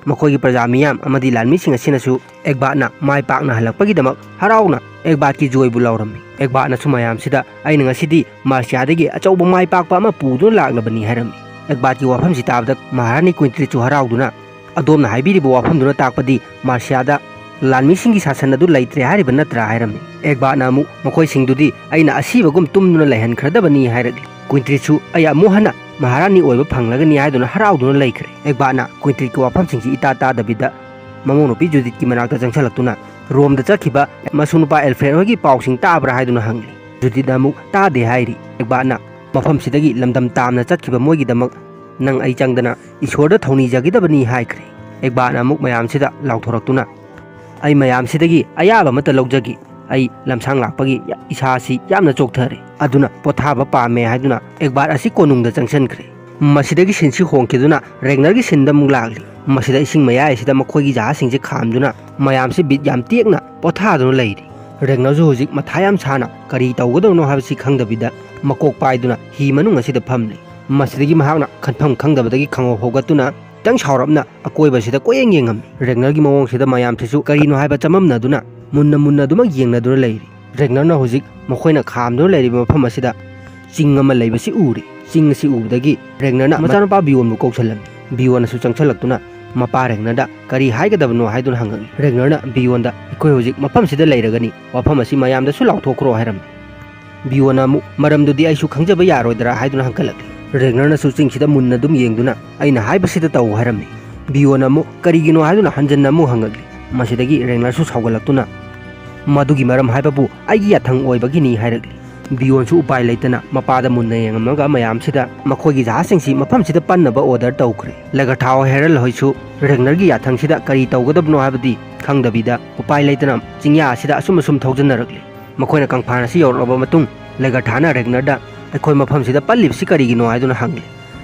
ꯃꯈꯣꯏꯒꯤ ꯄ꯭ꯔꯖꯥ ꯃꯤꯌꯥꯝ ꯑꯃꯗꯤ ꯂꯥꯟꯃꯤꯁꯤꯡ ꯑꯁꯤꯅꯁꯨ ꯑꯦꯛꯕꯥꯠꯅ ꯃꯥꯏ ꯄꯥꯛꯅ ꯍꯜꯂꯛꯄꯒꯤꯗꯃꯛ ꯍꯔꯥꯎꯅ ꯑꯦꯛꯕꯥꯠꯀꯤ ꯖꯣꯏꯕꯨ ꯂꯥꯎꯔꯝꯃꯤ꯫ ꯑꯦꯛꯕꯥꯠꯅꯁꯨ ꯃꯌꯥꯝꯁꯤꯗ, "ꯑꯩꯅ ꯉꯁꯤꯗꯤ ꯃꯥꯔꯁꯤꯌꯥꯗꯒꯤ ꯑꯆꯧꯕ ꯃꯥꯏ ꯄꯥꯛꯄ ꯑꯃ ꯄꯨꯗꯨꯅ ꯂꯥꯛꯂꯕꯅꯤ" ꯍꯥꯏꯔꯝꯃꯤ꯫ ꯑꯦꯛꯕꯥꯠꯀꯤ ꯋꯥꯐꯝꯁꯤ ꯇꯥꯕꯗ ꯃꯍꯥꯔꯥꯅꯤ ꯀꯨꯏꯟꯇ꯭ꯔꯤꯠꯁꯨ ꯍꯔꯥꯎꯗꯨꯅ, "ꯑꯗꯣꯝꯅ ꯍꯥꯏꯕꯤꯔꯤꯕ ꯋꯥꯐꯝꯗꯨꯅ ꯇꯥꯛꯄꯗꯤ ꯃꯥꯔꯁꯤꯌꯥꯗ ꯂꯥꯟꯃꯤꯁꯤꯡꯒꯤ ꯁꯥꯁꯟ ꯑꯗꯨ ꯂꯩꯇ꯭ꯔꯦ ꯍꯥꯏꯔꯤꯕ ꯅꯠꯇ꯭ꯔꯥ?" ꯍꯥꯏꯔꯝꯃꯤ꯫ ꯑꯦꯛꯕꯥꯠꯅ ꯑꯃꯨꯛ ꯃꯈꯣꯏꯁꯤꯡꯗꯨꯗꯤ ꯑꯩꯅ ꯑꯁꯤꯕꯒꯨꯝ ꯇꯨꯝꯗꯨꯅ ꯂꯩꯍꯟꯈ꯭ꯔꯗꯕꯅꯤ ꯍꯥꯏꯔꯛꯂꯤ꯫ ꯀꯨꯏꯟꯇ꯭ꯔꯤꯠꯁꯨ ꯑꯩ ꯑꯃꯨꯛ ꯍꯟꯅ ꯃꯍꯥꯔꯥꯅꯤ ꯑꯣꯏꯕ ꯐꯪꯂꯒꯅꯤ ꯍꯥꯏꯗꯨꯅ ꯍꯔꯥꯎꯗꯨꯅ ꯂꯩꯈ꯭ꯔꯦ꯫ ꯑꯦꯛꯕꯥꯠꯅ ꯀꯨꯏꯟꯇ꯭ꯔꯤꯠꯀꯤ ꯋꯥꯐꯝꯁꯤꯡꯁꯤ ꯏꯇꯥ ꯇꯥꯗꯕꯤꯗ ꯃꯃꯧ ꯅꯨꯄꯤ ꯖꯨꯗꯤꯠꯀꯤ ꯃꯅꯥꯛꯇ ꯆꯪꯁꯤꯜꯂꯛꯇꯨꯅ, "ꯔꯣꯝꯗ ꯆꯠꯈꯤꯕ ꯃꯁꯨ ꯅꯨꯄꯥ ꯑꯦꯜꯐ꯭ꯔꯦꯗ ꯍꯣꯏꯒꯤ ꯄꯥꯎꯁꯤꯡ ꯇꯥꯕ꯭ꯔꯥ?" ꯍꯥꯏꯗꯨꯅ ꯍꯪꯂꯤ꯫ ꯖꯨꯗꯤꯠꯅ ꯑꯃꯨꯛ, "ꯇꯥꯗꯦ" ꯍꯥꯏꯔꯤ꯫ ꯑꯦꯛꯕꯥꯠꯅ ꯃꯐꯝꯁꯤꯗꯒꯤ ꯂꯝꯗꯝ ꯇꯥꯝꯅ ꯆꯠꯈꯤꯕ ꯃꯣꯏꯒꯤꯗꯃꯛ ꯅꯪ ꯑꯩ ꯆꯪꯗꯅ ꯏꯁꯣꯔꯗ ꯊꯧꯅꯤꯖꯒꯗꯕꯅꯤ ꯍꯥꯏꯈ꯭ꯔꯦ꯫ ꯑꯦꯛꯕꯥꯠꯅ ꯑꯃꯨꯛ ꯃꯌꯥꯝꯁꯤꯗ ꯂꯥꯎꯊꯣꯔꯛꯇꯨꯅ, "ꯑꯩ ꯃꯌꯥꯝꯁꯤꯗꯒꯤ ꯑꯌꯥꯕ ꯑꯃꯠꯇ ꯂꯧꯖꯒꯦ꯫ ꯑꯩ ꯂꯝꯁꯥꯡ ꯂꯥꯛꯄꯒꯤ ꯏꯁꯥ ꯑꯁꯤ ꯌꯥꯝꯅ ꯆꯣꯛꯊꯔꯦ, ꯑꯗꯨꯅ ꯄꯣꯊꯥꯕ ꯄꯥꯝꯃꯦ" ꯍꯥꯏꯗꯨꯅ ꯑꯦꯛꯕꯥꯠ ꯑꯁꯤ ꯀꯣꯅꯨꯡꯗ ꯆꯪꯁꯤꯟꯈ꯭ꯔꯦ꯫ ꯃꯁꯤꯗꯒꯤ ꯁꯤꯟꯁꯤ ꯍꯣꯡꯈꯤꯗꯨꯅ ꯔꯦꯒꯅꯔꯒꯤ ꯁꯤꯟꯗ ꯑꯃꯨꯛ ꯂꯥꯛꯂꯤ꯫ ꯃꯁꯤꯗ ꯏꯁꯤꯡ ꯃꯌꯥꯏ ꯑꯁꯤꯗ ꯃꯈꯣꯏꯒꯤ ꯖꯍꯥꯖꯁꯤꯡꯁꯦ ꯈꯥꯝꯗꯨꯅ ꯃꯌꯥꯝꯁꯤ ꯕꯤꯠ ꯌꯥꯝ ꯇꯦꯛꯅ ꯄꯣꯊꯥꯗꯨꯅ ꯂꯩꯔꯤ꯫ ꯔꯦꯒꯅꯔꯁꯨ ꯍꯧꯖꯤꯛ ꯃꯊꯥ ꯌꯥꯝ ꯁꯥꯅ ꯀꯔꯤ ꯇꯧꯒꯗꯕꯅꯣ ꯍꯥꯏꯕꯁꯤ ꯈꯪꯗꯕꯤꯗ ꯃꯀꯣꯛ ꯄꯥꯏꯗꯨꯅ ꯍꯤ ꯃꯅꯨꯡ ꯑꯁꯤꯗ ꯐꯝꯂꯤ꯫ ꯃꯁꯤꯗꯒꯤ ꯃꯍꯥꯛꯅ ꯈꯟꯐꯝ ꯈꯪꯗꯕꯗꯒꯤ ꯈꯪꯍꯧ ꯍꯧꯒꯠꯇꯨꯅ ꯈꯤꯇꯪ ꯁꯥꯎꯔꯞꯅ ꯑꯀꯣꯏꯕꯁꯤꯗ ꯀꯣꯏꯌꯦꯡ ꯌꯦꯡꯉꯝꯃꯤ꯫ ꯔꯦꯒꯅꯔꯒꯤ ꯃꯑꯣꯡꯁꯤꯗ ꯃꯌꯥꯝꯁꯤꯁꯨ ꯀꯔꯤꯅꯣ ꯍꯥꯏꯕ ꯆꯃꯝꯅꯗꯨꯅ ꯃꯨꯟꯅ ꯃꯨꯟꯅ ꯑꯗꯨꯃꯛ ꯌꯦꯡꯅꯗꯨꯅ ꯂꯩꯔꯤ꯫ ꯔꯦꯒꯅꯔꯅ ꯍꯧꯖꯤꯛ ꯃꯈꯣꯏꯅ ꯈꯥꯝꯗꯨꯅ ꯂꯩꯔꯤꯕ ꯃꯐꯝ ꯑꯁꯤꯗ ꯆꯤꯡ ꯑꯃ ꯂꯩꯕꯁꯤ ꯎꯔꯦ꯫ ꯆꯤꯡ ꯑꯁꯤ ꯎꯕꯗꯒꯤ ꯔꯦꯒꯅꯔꯅ ꯃꯆꯥꯅꯨꯄꯥ ꯕꯤꯌꯣꯟꯕꯨ ꯀꯧꯁꯜꯂꯝꯃꯤ꯫ ꯕꯤꯌꯣꯟꯅꯁꯨ ꯆꯪꯁꯜꯂꯛꯇꯨꯅ ꯃꯄꯥ ꯔꯦꯒꯅꯔꯗ ꯀꯔꯤ ꯍꯥꯏꯒꯗꯕꯅꯣ ꯍꯥꯏꯗꯨꯅ ꯍꯪꯉꯛꯏ꯫ ꯔꯦꯒꯅꯔꯅ ꯕꯤꯌꯣꯟꯗ, "ꯑꯩꯈꯣꯏ ꯍꯧꯖꯤꯛ ꯃꯐꯝꯁꯤꯗ ꯂꯩꯔꯒꯅꯤ, ꯋꯥꯐꯝ ꯑꯁꯤ ꯃꯌꯥꯝꯗꯁꯨ ꯂꯥꯎꯊꯣꯛꯈ꯭ꯔꯣ" ꯍꯥꯏꯔꯝꯃꯤ꯫ ꯕꯤꯌꯣꯟꯅ ꯑꯃꯨꯛ, "ꯃꯔꯝꯗꯨꯗꯤ ꯑꯩꯁꯨ ꯈꯪꯖꯕ ꯌꯥꯔꯣꯏꯗ꯭ꯔꯥ?" ꯍꯥꯏꯗꯨꯅ ꯍꯪꯒꯠꯂꯛꯂꯤ꯫ ꯔꯦꯒꯅꯔꯅꯁꯨ ꯆꯤꯡꯁꯤꯗ ꯃꯨꯟꯅ ꯑꯗꯨꯝ ꯌꯦꯡꯗꯨꯅ, "ꯑꯩꯅ ꯍꯥꯏꯕꯁꯤꯗ ꯇꯧ" ꯍꯥꯏꯔꯝꯃꯤ꯫ ꯕꯤꯌꯣꯟꯅ ꯑꯃꯨꯛ, "ꯀꯔꯤꯒꯤꯅꯣ?" ꯍꯥꯏꯗꯨꯅ ꯍꯟꯖꯟꯅ ꯑꯃꯨꯛ ꯍꯪꯉꯛꯂꯤ꯫ ꯃꯁꯤꯗꯒꯤ ꯔꯦꯒꯅꯔꯁꯨ ꯁꯥꯎꯒꯠꯂꯛꯇꯨꯅ, "ꯃꯗꯨꯒꯤ ꯃꯔꯝ ꯍꯥꯏꯕꯕꯨ ꯑꯩꯒꯤ ꯌꯥꯊꯪ ꯑꯣꯏꯕꯒꯤꯅꯤ" ꯍꯥꯏꯔꯛꯂꯤ꯫ ꯕꯤꯌꯣꯟꯁꯨ ꯎꯄꯥꯏ ꯂꯩꯇꯅ ꯃꯄꯥꯗ ꯃꯨꯟꯅ ꯌꯦꯡꯉꯝꯃꯒ ꯃꯌꯥꯝꯁꯤꯗ ꯃꯈꯣꯏꯒꯤ ꯖꯍꯥꯖꯁꯤꯡꯁꯤ ꯃꯐꯝꯁꯤꯗ ꯄꯟꯅꯕ ꯑꯣꯔꯗꯔ ꯇꯧꯈ꯭ꯔꯦ꯫ ꯂꯦꯒꯔꯊꯥ ꯍꯣꯏ ꯍꯦꯔꯜ ꯍꯣꯏꯁꯨ ꯔꯦꯒꯅꯔꯒꯤ ꯌꯥꯊꯪꯁꯤꯗ ꯀꯔꯤ ꯇꯧꯒꯗꯕꯅꯣ ꯍꯥꯏꯕꯗꯤ ꯈꯪꯗꯕꯤꯗ ꯎꯄꯥꯏ ꯂꯩꯇꯅ ꯆꯤꯡꯌꯥ ꯑꯁꯤꯗ ꯑꯁꯨꯝ ꯑꯁꯨꯝ ꯊꯧꯖꯟꯅꯔꯛꯂꯤ꯫ ꯃꯈꯣꯏꯅ ꯀꯪꯐꯥꯟ ꯑꯁꯤ ꯌꯧꯔꯛꯂꯕ ꯃꯇꯨꯡ ꯂꯦꯒꯔꯊꯥꯅ ꯔꯦꯒꯅꯔꯗ, "ꯑꯩꯈꯣꯏ ꯃꯐꯝꯁꯤꯗ ꯄꯜꯂꯤꯕꯁꯤ ꯀꯔꯤꯒꯤꯅꯣ?" ꯍꯥꯏꯗꯨꯅ ꯍꯪꯂꯤ꯫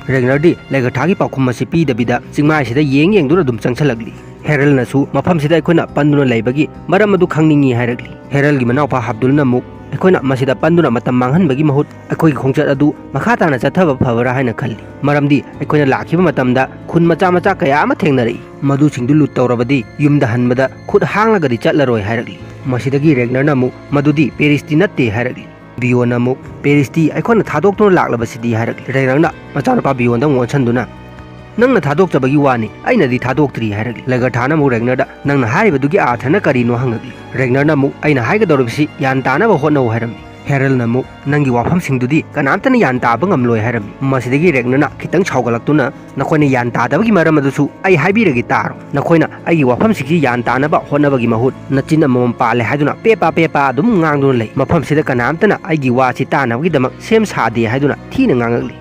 ꯔꯦꯒꯅꯔꯗꯤ ꯂꯦꯒꯔꯊꯥꯒꯤ ꯄꯥꯎꯈꯨꯝ ꯑꯁꯤ ꯄꯤꯗꯕꯤꯗ ꯆꯤꯡꯃꯥꯏꯁꯤꯗ ꯌꯦꯡ ꯌꯦꯡꯗꯨꯅ ꯑꯗꯨꯝ ꯆꯪꯁꯤꯜꯂꯛꯂꯤ꯫ ꯍꯦꯔꯜꯅꯁꯨ ꯃꯐꯝꯁꯤꯗ ꯑꯩꯈꯣꯏꯅ ꯄꯟꯗꯨꯅ ꯂꯩꯕꯒꯤ ꯃꯔꯝ ꯑꯗꯨ ꯈꯪꯅꯤꯡꯏ ꯍꯥꯏꯔꯛꯂꯤ꯫ ꯍꯦꯔꯜꯒꯤ ꯃꯅꯥꯎꯄꯥ ꯍꯥꯕꯗꯨꯜꯅ ꯑꯃꯨꯛ, ꯑꯩꯈꯣꯏꯅ ꯃꯁꯤꯗ ꯄꯟꯗꯨꯅ ꯃꯇꯝ ꯃꯥꯡꯍꯟꯕꯒꯤ ꯃꯍꯨꯠ ꯑꯩꯈꯣꯏꯒꯤ ꯈꯣꯡꯆꯠ ꯑꯗꯨ ꯃꯈꯥ ꯇꯥꯅ ꯆꯠꯊꯕ ꯐꯕ꯭ꯔꯥ ꯍꯥꯏꯅ ꯈꯜꯂꯤ꯫ ꯃꯔꯝꯗꯤ ꯑꯩꯈꯣꯏꯅ ꯂꯥꯛꯈꯤꯕ ꯃꯇꯝꯗ ꯈꯨꯟ ꯃꯆꯥ ꯃꯆꯥ ꯀꯌꯥ ꯑꯃ ꯊꯦꯡꯅꯔꯛꯏ꯫ ꯃꯗꯨꯁꯤꯡꯗꯨ ꯂꯨꯠ ꯇꯧꯔꯕꯗꯤ ꯌꯨꯝꯗ ꯍꯟꯕꯗ ꯈꯨꯠ ꯍꯥꯡꯂꯒꯗꯤ ꯆꯠꯂꯔꯣꯏ ꯍꯥꯏꯔꯛꯂꯤ꯫ ꯃꯁꯤꯗꯒꯤ ꯔꯦꯒꯅꯔꯅ ꯑꯃꯨꯛ ꯃꯗꯨꯗꯤ ꯄꯦꯔꯤꯁꯇꯤ ꯅꯠꯇꯦ ꯍꯥꯏꯔꯛꯂꯤ꯫ ꯕꯤꯌꯣꯟꯅ ꯑꯃꯨꯛ ꯄꯦꯔꯤꯁꯇꯤ ꯑꯩꯈꯣꯏꯅ ꯊꯥꯗꯣꯛꯇꯨꯅ ꯂꯥꯛꯂꯕꯁꯤꯗꯤ ꯍꯥꯏꯔꯛꯂꯤ꯫ ꯔꯦꯒꯅꯔꯅ ꯃꯆꯥꯅꯨꯄꯥ ꯕꯤꯌꯣꯟꯗ ꯑꯃꯨꯛ ꯑꯣꯟꯁꯤꯟꯗꯨꯅ, "ꯅꯪꯅ ꯊꯥꯗꯣꯛꯆꯕꯒꯤ ꯋꯥꯅꯤ, ꯑꯩꯅꯗꯤ ꯊꯥꯗꯣꯛꯇ꯭ꯔꯤ" ꯍꯥꯏꯔꯛꯂꯤ꯫ ꯂꯦꯒꯔꯊꯥꯅ ꯑꯃꯨꯛ ꯔꯦꯒꯅꯔꯗ, "ꯅꯪꯅ ꯍꯥꯏꯔꯤꯕꯗꯨꯒꯤ ꯑꯥꯔꯊꯅ ꯀꯔꯤꯅꯣ?" ꯍꯪꯉꯛꯂꯤ꯫ ꯔꯦꯒꯅꯔꯅ ꯑꯃꯨꯛ, "ꯑꯩꯅ ꯍꯥꯏꯒꯗꯧꯔꯤꯕꯁꯤ ꯒ꯭ꯌꯥꯟ ꯇꯥꯅꯕ ꯍꯣꯠꯅꯧ" ꯍꯥꯏꯔꯝꯃꯤ꯫ ꯍꯦꯔꯜꯅ ꯑꯃꯨꯛ, "ꯅꯪꯒꯤ ꯋꯥꯐꯝꯁꯤꯡꯗꯨꯗꯤ ꯀꯅꯥꯝꯇꯅ ꯒ꯭ꯌꯥꯟ ꯇꯥꯕ ꯉꯝꯂꯣꯏ" ꯍꯥꯏꯔꯝꯃꯤ꯫ ꯃꯁꯤꯗꯒꯤ ꯔꯦꯒꯅꯔꯅ ꯈꯤꯇꯪ ꯁꯥꯎꯒꯠꯂꯛꯇꯨꯅ, "ꯅꯈꯣꯏꯅ ꯒ꯭ꯌꯥꯟ ꯇꯥꯗꯕꯒꯤ ꯃꯔꯝ ꯑꯗꯨꯁꯨ ꯑꯩ ꯍꯥꯏꯕꯤꯔꯒꯦ ꯇꯥꯔꯣ꯫ ꯅꯈꯣꯏꯅ ꯑꯩꯒꯤ ꯋꯥꯐꯝꯁꯤꯡꯁꯤ ꯒ꯭ꯌꯥꯟ ꯇꯥꯅꯕ ꯍꯣꯠꯅꯕꯒꯤ ꯃꯍꯨꯠ ꯅꯆꯤꯟ ꯑꯃꯃꯝ ꯄꯥꯜꯂꯦ ꯍꯥꯏꯗꯨꯅ ꯄꯦꯄꯥ ꯄꯦꯄꯥ ꯑꯗꯨꯝ ꯉꯥꯡꯗꯨꯅ ꯂꯩ꯫ ꯃꯐꯝꯁꯤꯗ ꯀꯅꯥꯝꯇꯅ ꯑꯩꯒꯤ ꯋꯥꯁꯤ ꯇꯥꯅꯕꯒꯤꯗꯃꯛ ꯁꯦꯝ ꯁꯥꯗꯦ" ꯍꯥꯏꯗꯨꯅ ꯊꯤꯅ ꯉꯥꯡꯉꯛꯂꯤ꯫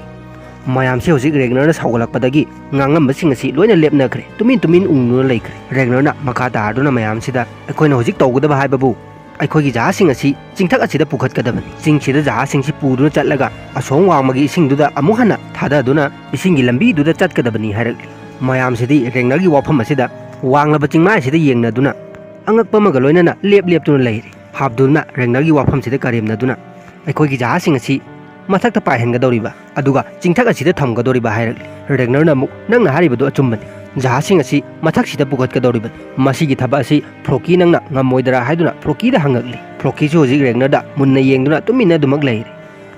ꯃꯌꯥꯝꯁꯦ ꯍꯧꯖꯤꯛ ꯔꯦꯒꯅꯔꯅ ꯁꯥꯎꯒꯠꯂꯛꯄꯗꯒꯤ ꯉꯥꯡꯉꯝꯕꯁꯤꯡ ꯑꯁꯤ ꯂꯣꯏꯅ ꯂꯦꯞꯅꯈ꯭ꯔꯦ꯫ ꯇꯨꯃꯤꯟ ꯇꯨꯃꯤꯟ ꯎꯪꯗꯨꯅ ꯂꯩꯈ꯭ꯔꯦ꯫ ꯔꯦꯒꯅꯔꯅ ꯃꯈꯥ ꯇꯥꯔꯗꯨꯅ ꯃꯌꯥꯝꯁꯤꯗ, "ꯑꯩꯈꯣꯏꯅ ꯍꯧꯖꯤꯛ ꯇꯧꯒꯗꯕ ꯍꯥꯏꯕꯕꯨ ꯑꯩꯈꯣꯏꯒꯤ ꯖꯍꯥꯖꯁꯤꯡ ꯑꯁꯤ ꯆꯤꯡꯊꯛ ꯑꯁꯤꯗ ꯄꯨꯈꯠꯀꯗꯕꯅꯤ꯫ ꯆꯤꯡꯁꯤꯗ ꯖꯍꯥꯖꯁꯤꯡꯁꯤ ꯄꯨꯗꯨꯅ ꯆꯠꯂꯒ ꯑꯁꯣꯝ ꯋꯥꯡꯃꯒꯤ ꯏꯁꯤꯡꯗꯨꯗ ꯑꯃꯨꯛ ꯍꯟꯅ ꯊꯥꯗꯗꯨꯅ ꯏꯁꯤꯡꯒꯤ ꯂꯝꯕꯤꯗꯨꯗ ꯆꯠꯀꯗꯕꯅꯤ" ꯍꯥꯏꯔꯛꯂꯤ꯫ ꯃꯌꯥꯝꯁꯤꯗꯤ ꯔꯦꯒꯅꯔꯒꯤ ꯋꯥꯐꯝ ꯑꯁꯤꯗ ꯋꯥꯡꯂꯕ ꯆꯤꯡꯃꯥꯏꯁꯤꯗ ꯌꯦꯡꯅꯗꯨꯅ ꯑꯉꯛꯄ ꯑꯃꯒ ꯂꯣꯏꯅꯅ ꯂꯦꯞ ꯂꯦꯞꯇꯨꯅ ꯂꯩꯔꯤ꯫ ꯍꯥꯞꯗꯨꯜꯅ ꯔꯦꯒꯅꯔꯒꯤ ꯋꯥꯐꯝꯁꯤꯗ ꯀꯔꯦꯝꯅꯗꯨꯅ, "ꯑꯩꯈꯣꯏꯒꯤ ꯖꯍꯥꯖꯁꯤꯡ ꯑꯁꯤ ꯃꯊꯛꯇ ꯄꯥꯏꯍꯟꯒꯗꯧꯔꯤꯕ, ꯑꯗꯨꯒ ꯆꯤꯡꯊꯛ ꯑꯁꯤꯗ ꯊꯝꯒꯗꯧꯔꯤꯕ" ꯍꯥꯏꯔꯛꯂꯤ꯫ ꯔꯦꯒꯅꯔꯅ ꯑꯃꯨꯛ, "ꯅꯪꯅ ꯍꯥꯏꯔꯤꯕꯗꯨ ꯑꯆꯨꯝꯕꯅꯤ꯫ ꯖꯍꯥꯖꯁꯤꯡ ꯑꯁꯤ ꯃꯊꯛꯁꯤꯗ ꯄꯨꯈꯠꯀꯗꯧꯔꯤꯕꯅꯤ꯫ ꯃꯁꯤꯒꯤ ꯊꯕꯛ ꯑꯁꯤ ꯐ꯭ꯔꯣꯀꯤ ꯅꯪꯅ ꯉꯝꯃꯣꯏꯗꯔꯥ?" ꯍꯥꯏꯗꯨꯅ ꯐ꯭ꯔꯣꯀꯤꯗ ꯍꯪꯉꯛꯂꯤ꯫ ꯐ꯭ꯔꯣꯀꯤꯁꯨ ꯍꯧꯖꯤꯛ ꯔꯦꯒꯅꯔꯗ ꯃꯨꯟꯅ ꯌꯦꯡꯗꯨꯅ ꯇꯨꯃꯤꯟꯅ ꯑꯗꯨꯃꯛ ꯂꯩꯔꯤ꯫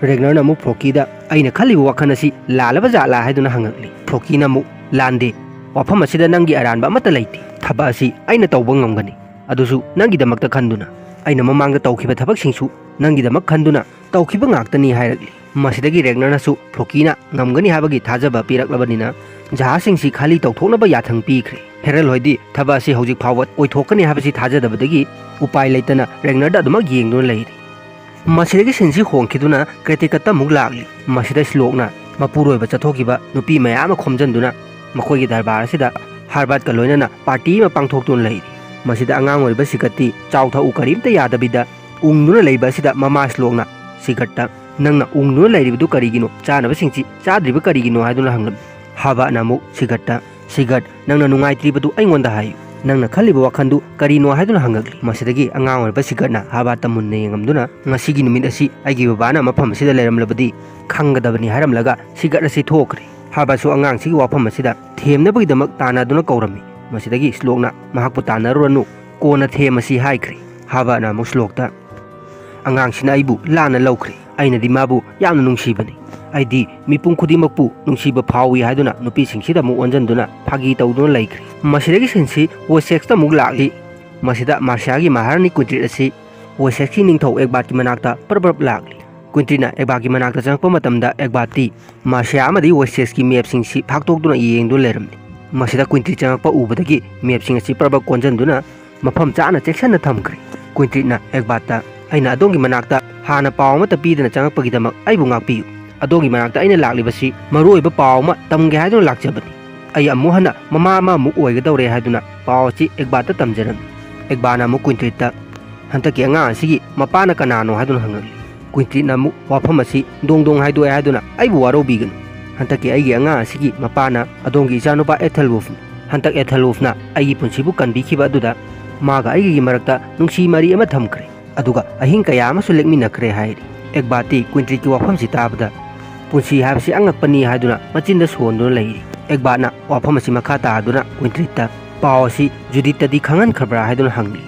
ꯔꯦꯒꯅꯔꯅ ꯑꯃꯨꯛ ꯐ꯭ꯔꯣꯀꯤꯗ, "ꯑꯩꯅ ꯈꯜꯂꯤꯕ ꯋꯥꯈꯜ ꯑꯁꯤ ꯂꯥꯜꯂꯕ ꯖꯥꯠꯂꯥ?" ꯍꯥꯏꯗꯨꯅ ꯍꯪꯉꯛꯂꯤ꯫ ꯐ꯭ꯔꯣꯀꯤꯅ ꯑꯃꯨꯛ, "ꯂꯥꯟꯗꯦ꯫ ꯋꯥꯐꯝ ꯑꯁꯤꯗ ꯅꯪꯒꯤ ꯑꯔꯥꯟꯕ ꯑꯃꯠꯇ ꯂꯩꯇꯦ꯫ ꯊꯕꯛ ꯑꯁꯤ ꯑꯩꯅ ꯇꯧꯕ ꯉꯝꯒꯅꯤ꯫ ꯑꯗꯨꯁꯨ ꯅꯪꯒꯤꯗꯃꯛꯇ ꯈꯟꯗꯨꯅ꯫ ꯑꯩꯅ ꯃꯃꯥꯡꯗ ꯇꯧꯈꯤꯕ ꯊꯕꯛꯁꯤꯡꯁꯨ ꯅꯪꯒꯤꯗꯃꯛ ꯈꯟꯗꯨꯅ ꯇꯧꯈꯤꯕ ꯉꯥꯛꯇꯅꯤ" ꯍꯥꯏꯔꯛꯂꯤ꯫ ꯃꯁꯤꯗꯒꯤ ꯔꯦꯒꯅꯔꯅꯁꯨ ꯐ꯭ꯔꯣꯀꯤꯅ ꯉꯝꯒꯅꯤ ꯍꯥꯏꯕꯒꯤ ꯊꯥꯖꯕ ꯄꯤꯔꯛꯂꯕꯅꯤꯅ ꯖꯍꯥꯖꯁꯤꯡꯁꯤ ꯈꯥꯂꯤ ꯇꯧꯊꯣꯛꯅꯕ ꯌꯥꯊꯪ ꯄꯤꯈ꯭ꯔꯦ꯫ ꯍꯦꯔꯜ ꯍꯣꯏꯗꯤ ꯊꯕꯛ ꯑꯁꯤ ꯍꯧꯖꯤꯛ ꯐꯥꯎꯕ ꯑꯣꯏꯊꯣꯛꯀꯅꯤ ꯍꯥꯏꯕꯁꯤ ꯊꯥꯖꯗꯕꯗꯒꯤ ꯎꯄꯥꯏ ꯂꯩꯇꯅ ꯔꯦꯒꯅꯔꯗ ꯑꯗꯨꯃꯛ ꯌꯦꯡꯗꯨꯅ ꯂꯩꯔꯤ꯫ ꯃꯁꯤꯗꯒꯤ ꯁꯤꯟꯁꯤ ꯍꯣꯡꯈꯤꯗꯨꯅ ꯀ꯭ꯔꯦꯇꯤꯀꯠꯇ ꯑꯃꯨꯛ ꯂꯥꯛꯂꯤ꯫ ꯃꯁꯤꯗ ꯁ꯭ꯂꯣꯛꯅ ꯃꯄꯨꯔꯣꯏꯕ ꯆꯠꯊꯣꯛꯈꯤꯕ ꯅꯨꯄꯤ ꯃꯌꯥꯝ ꯑꯃ ꯈꯣꯝꯖꯤꯟꯗꯨꯅ ꯃꯈꯣꯏꯒꯤ ꯗꯔꯕꯥꯔ ꯑꯁꯤꯗ ꯍꯥꯔꯕꯥꯔꯠꯀ ꯂꯣꯏꯅꯅ ꯄꯥꯔꯇꯤ ꯑꯃ ꯄꯥꯡꯊꯣꯛꯇꯨꯅ ꯂꯩꯔꯤ꯫ ꯃꯁꯤꯗ ꯑꯉꯥꯡ ꯑꯣꯏꯔꯤꯕ ꯁꯤꯒꯠꯇꯤ ꯆꯥꯎ ꯊꯛꯎ ꯀꯔꯤꯝꯇ ꯌꯥꯗꯕꯤꯗ ꯎꯪꯗꯨꯅ ꯂꯩꯕ ꯑꯁꯤꯗ ꯃꯃꯥ ꯁ꯭ꯂꯣꯛꯅ ꯁꯤꯒꯠꯇ, "ꯅꯪꯅ ꯎꯪꯗꯨꯅ ꯂꯩꯔꯤꯕꯗꯨ ꯀꯔꯤꯒꯤꯅꯣ? ꯆꯥꯅꯕꯁꯤꯡꯁꯤ ꯆꯥꯗ꯭ꯔꯤꯕ ꯀꯔꯤꯒꯤꯅꯣ?" ꯍꯥꯏꯗꯨꯅ ꯍꯪꯂꯝꯃꯤ꯫ ꯍꯥꯕꯥꯠꯅ ꯑꯃꯨꯛ ꯁꯤꯒꯠꯇ, "ꯁꯤꯒꯠ, ꯅꯪꯅ ꯅꯨꯡꯉꯥꯏꯇ꯭ꯔꯤꯕꯗꯨ ꯑꯩꯉꯣꯟꯗ ꯍꯥꯏꯌꯨ꯫ "ꯅꯪꯅ ꯈꯜꯂꯤꯕ ꯋꯥꯈꯜꯗꯨ ꯀꯔꯤꯅꯣ?" ꯍꯥꯏꯗꯨꯅ ꯍꯪꯉꯛꯂꯤ꯫ ꯃꯁꯤꯗꯒꯤ ꯑꯉꯥꯡ ꯑꯣꯏꯔꯤꯕ ꯁꯤꯒꯠꯅ ꯍꯥꯕꯥꯠꯇ ꯃꯨꯟꯅ ꯌꯦꯡꯉꯝꯗꯨꯅ, "ꯉꯁꯤꯒꯤ ꯅꯨꯃꯤꯠ ꯑꯁꯤ ꯑꯩꯒꯤ ꯕꯕꯥꯅ ꯃꯐꯝ ꯑꯁꯤꯗ ꯂꯩꯔꯝꯂꯕꯗꯤ ꯈꯪꯒꯗꯕꯅꯤ" ꯍꯥꯏꯔꯝꯂꯒ ꯁꯤꯒꯠ ꯑꯁꯤ ꯊꯣꯛꯈ꯭ꯔꯦ꯫ ꯍꯥꯕꯥꯠꯁꯨ ꯑꯉꯥꯡꯁꯤꯒꯤ ꯋꯥꯐꯝ ꯑꯁꯤꯗ ꯊꯦꯝꯅꯕꯒꯤꯗꯃꯛ ꯇꯥꯟꯅꯗꯨꯅ ꯀꯧꯔꯝꯃꯤ꯫ ꯃꯁꯤꯗꯒꯤ ꯁ꯭ꯂꯣꯛꯅ ꯃꯍꯥꯛꯄꯨ ꯇꯥꯟꯅꯔꯨꯔꯅꯨ, ꯀꯣꯟꯅ ꯊꯦꯝꯃꯁꯤ ꯍꯥꯏꯈ꯭ꯔꯦ꯫ ꯍꯥꯕꯥꯠꯅ ꯑꯃꯨꯛ ꯁ꯭ꯂꯣꯛꯇ, "ꯑꯉꯥꯡꯁꯤꯅ ꯑꯩꯕꯨ ꯂꯥꯟꯅ ꯂꯧꯈ꯭ꯔꯦ꯫ ꯑꯩꯅꯗꯤ ꯃꯥꯕꯨ ꯌꯥꯝꯅ ꯅꯨꯡꯁꯤꯕꯅꯤ꯫ ꯑꯩꯗꯤ ꯃꯤꯄꯨꯝ ꯈꯨꯗꯤꯡꯃꯛꯄꯨ ꯅꯨꯡꯁꯤꯕ ꯐꯥꯎꯏ" ꯍꯥꯏꯗꯨꯅ ꯅꯨꯄꯤꯁꯤꯡꯁꯤꯗ ꯑꯃꯨꯛ ꯑꯣꯟꯁꯤꯟꯗꯨꯅ ꯐꯥꯒꯤ ꯇꯧꯗꯨꯅ ꯂꯩꯈ꯭ꯔꯦ꯫ ꯃꯁꯤꯗꯒꯤ ꯁꯤꯟꯁꯤ ꯋꯦꯁꯦꯛꯁꯇ ꯑꯃꯨꯛ ꯂꯥꯛꯂꯤ꯫ ꯃꯁꯤꯗ ꯃꯥꯔꯁꯤꯌꯥꯒꯤ ꯃꯍꯥꯔꯥꯅꯤ ꯀꯨꯏꯟꯇ꯭ꯔꯤꯠ ꯑꯁꯤ ꯋꯦꯁꯦꯛꯁꯀꯤ ꯅꯤꯡꯊꯧ ꯑꯦꯛꯕꯥꯠꯀꯤ ꯃꯅꯥꯛꯇ ꯄ꯭ꯔꯞ ꯄ꯭ꯔꯞ ꯂꯥꯛꯂꯤ꯫ ꯀꯨꯏꯟꯇ꯭ꯔꯤꯠꯅ ꯑꯦꯛꯕꯥꯠꯀꯤ ꯃꯅꯥꯛꯇ ꯆꯪꯉꯛꯄ ꯃꯇꯝꯗ ꯑꯦꯛꯕꯥꯠꯇꯤ ꯃꯥꯔꯁꯤꯌꯥ ꯑꯃꯗꯤ ꯋꯦꯁꯦꯛꯁꯀꯤ ꯃꯦꯞꯁꯤꯡꯁꯤ ꯐꯥꯛꯇꯣꯛꯇꯨꯅ ꯌꯦꯡꯗꯨꯅ ꯂꯩꯔꯝꯃꯤ꯫ ꯃꯁꯤꯗ ꯀꯨꯏꯟꯇ꯭ꯔꯤꯠ ꯆꯪꯉꯛꯄ ꯎꯕꯗꯒꯤ ꯃꯦꯞꯁꯤꯡ ꯑꯁꯤ ꯄ꯭ꯔꯞ ꯄ꯭ꯔꯞ ꯀꯣꯟꯁꯤꯟꯗꯨꯅ ꯃꯐꯝ ꯆꯥꯅ ꯆꯦꯛꯁꯤꯟꯅ ꯊꯝꯈ꯭ꯔꯦ꯫ ꯀꯨꯏꯟꯇ꯭ꯔꯤꯠꯅ ꯑꯦꯛꯕꯥꯠꯇ, "ꯑꯩꯅ ꯑꯗꯣꯝꯒꯤ ꯃꯅꯥꯛꯇ ꯍꯥꯟꯅ ꯄꯥꯎ ꯑꯃꯠꯇ ꯄꯤꯗꯅ ꯆꯪꯉꯛꯄꯒꯤꯗꯃꯛ ꯑꯩꯕꯨ ꯉꯥꯛꯄꯤꯌꯨ꯫ ꯑꯗꯣꯝꯒꯤ ꯃꯅꯥꯛꯇ ꯑꯩꯅ ꯂꯥꯛꯂꯤꯕꯁꯤ ꯃꯔꯨꯑꯣꯏꯕ ꯄꯥꯎ ꯑꯃ ꯇꯝꯒꯦ ꯍꯥꯏꯗꯨꯅ ꯂꯥꯛꯆꯕꯅꯤ꯫ ꯑꯩ ꯑꯃꯨꯛ ꯍꯟꯅ ꯃꯃꯥ ꯑꯃꯃꯨꯛ ꯑꯣꯏꯒꯗꯧꯔꯦ" ꯍꯥꯏꯗꯨꯅ ꯄꯥꯎ ꯑꯁꯤ ꯑꯦꯛꯕꯥꯠꯇ ꯇꯝꯖꯔꯝꯃꯤ꯫ ꯑꯦꯛꯕꯥꯠꯅ ꯑꯃꯨꯛ ꯀꯨꯏꯟꯇ꯭ꯔꯤꯠꯇ, "ꯍꯟꯗꯛꯀꯤ ꯑꯉꯥꯡ ꯑꯁꯤꯒꯤ ꯃꯄꯥꯅ ꯀꯅꯥꯅꯣ?" ꯍꯥꯏꯗꯨꯅ ꯍꯪꯉꯛꯂꯤ꯫ ꯀꯨꯏꯟꯇ꯭ꯔꯤꯠꯅ ꯑꯃꯨꯛ ꯋꯥꯐꯝ ꯑꯁꯤ ꯗꯣꯡ ꯗꯣꯡ ꯍꯥꯏꯗꯣꯛꯑꯦ ꯍꯥꯏꯗꯨꯅ, "ꯑꯩꯕꯨ ꯋꯥꯔꯧꯕꯤꯒꯅꯨ꯫ ꯍꯟꯗꯛꯀꯤ ꯑꯩꯒꯤ ꯑꯉꯥꯡ ꯑꯁꯤꯒꯤ ꯃꯄꯥꯅ ꯑꯗꯣꯝꯒꯤ ꯏꯆꯥꯅꯨꯄꯥ ꯑꯦꯊꯦꯜꯋꯨꯐꯅꯤ꯫ ꯍꯟꯗꯛ ꯑꯦꯊꯦꯜꯋꯨꯐꯅ ꯑꯩꯒꯤ ꯄꯨꯟꯁꯤꯕꯨ ꯀꯟꯕꯤꯈꯤꯕ ꯑꯗꯨꯗ ꯃꯥꯒ ꯑꯩꯒꯒꯤ ꯃꯔꯛꯇ ꯅꯨꯡꯁꯤ ꯃꯔꯤ ꯑꯃ ꯊꯝꯈ꯭ꯔꯦ꯫ ꯑꯗꯨꯒ ꯑꯍꯤꯡ ꯀꯌꯥ ꯑꯃꯁꯨ ꯂꯦꯛꯃꯤꯟꯅꯈ꯭ꯔꯦ" ꯍꯥꯏꯔꯤ꯫ ꯑꯦꯛꯕꯥꯠꯇꯤ ꯀꯨꯏꯟꯇ꯭ꯔꯤꯠꯀꯤ ꯋꯥꯐꯝꯁꯤ ꯇꯥꯕꯗ, "ꯄꯨꯟꯁꯤ ꯍꯥꯏꯕꯁꯤ ꯑꯉꯛꯄꯅꯤ" ꯍꯥꯏꯗꯨꯅ ꯃꯆꯤꯟꯗ ꯁꯣꯟꯗꯨꯅ ꯂꯩꯔꯤ꯫ ꯑꯦꯛꯕꯥꯠꯅ ꯋꯥꯐꯝ ꯑꯁꯤ ꯃꯈꯥ ꯇꯥꯗꯨꯅ ꯀꯨꯏꯟꯇ꯭ꯔꯤꯠꯇ, "ꯄꯥꯎ ꯑꯁꯤ ꯖꯨꯗꯤꯠꯇꯗꯤ ꯈꯪꯍꯟꯈ꯭ꯔꯕ꯭ꯔꯥ?" ꯍꯥꯏꯗꯨꯅ ꯍꯪꯂꯤ꯫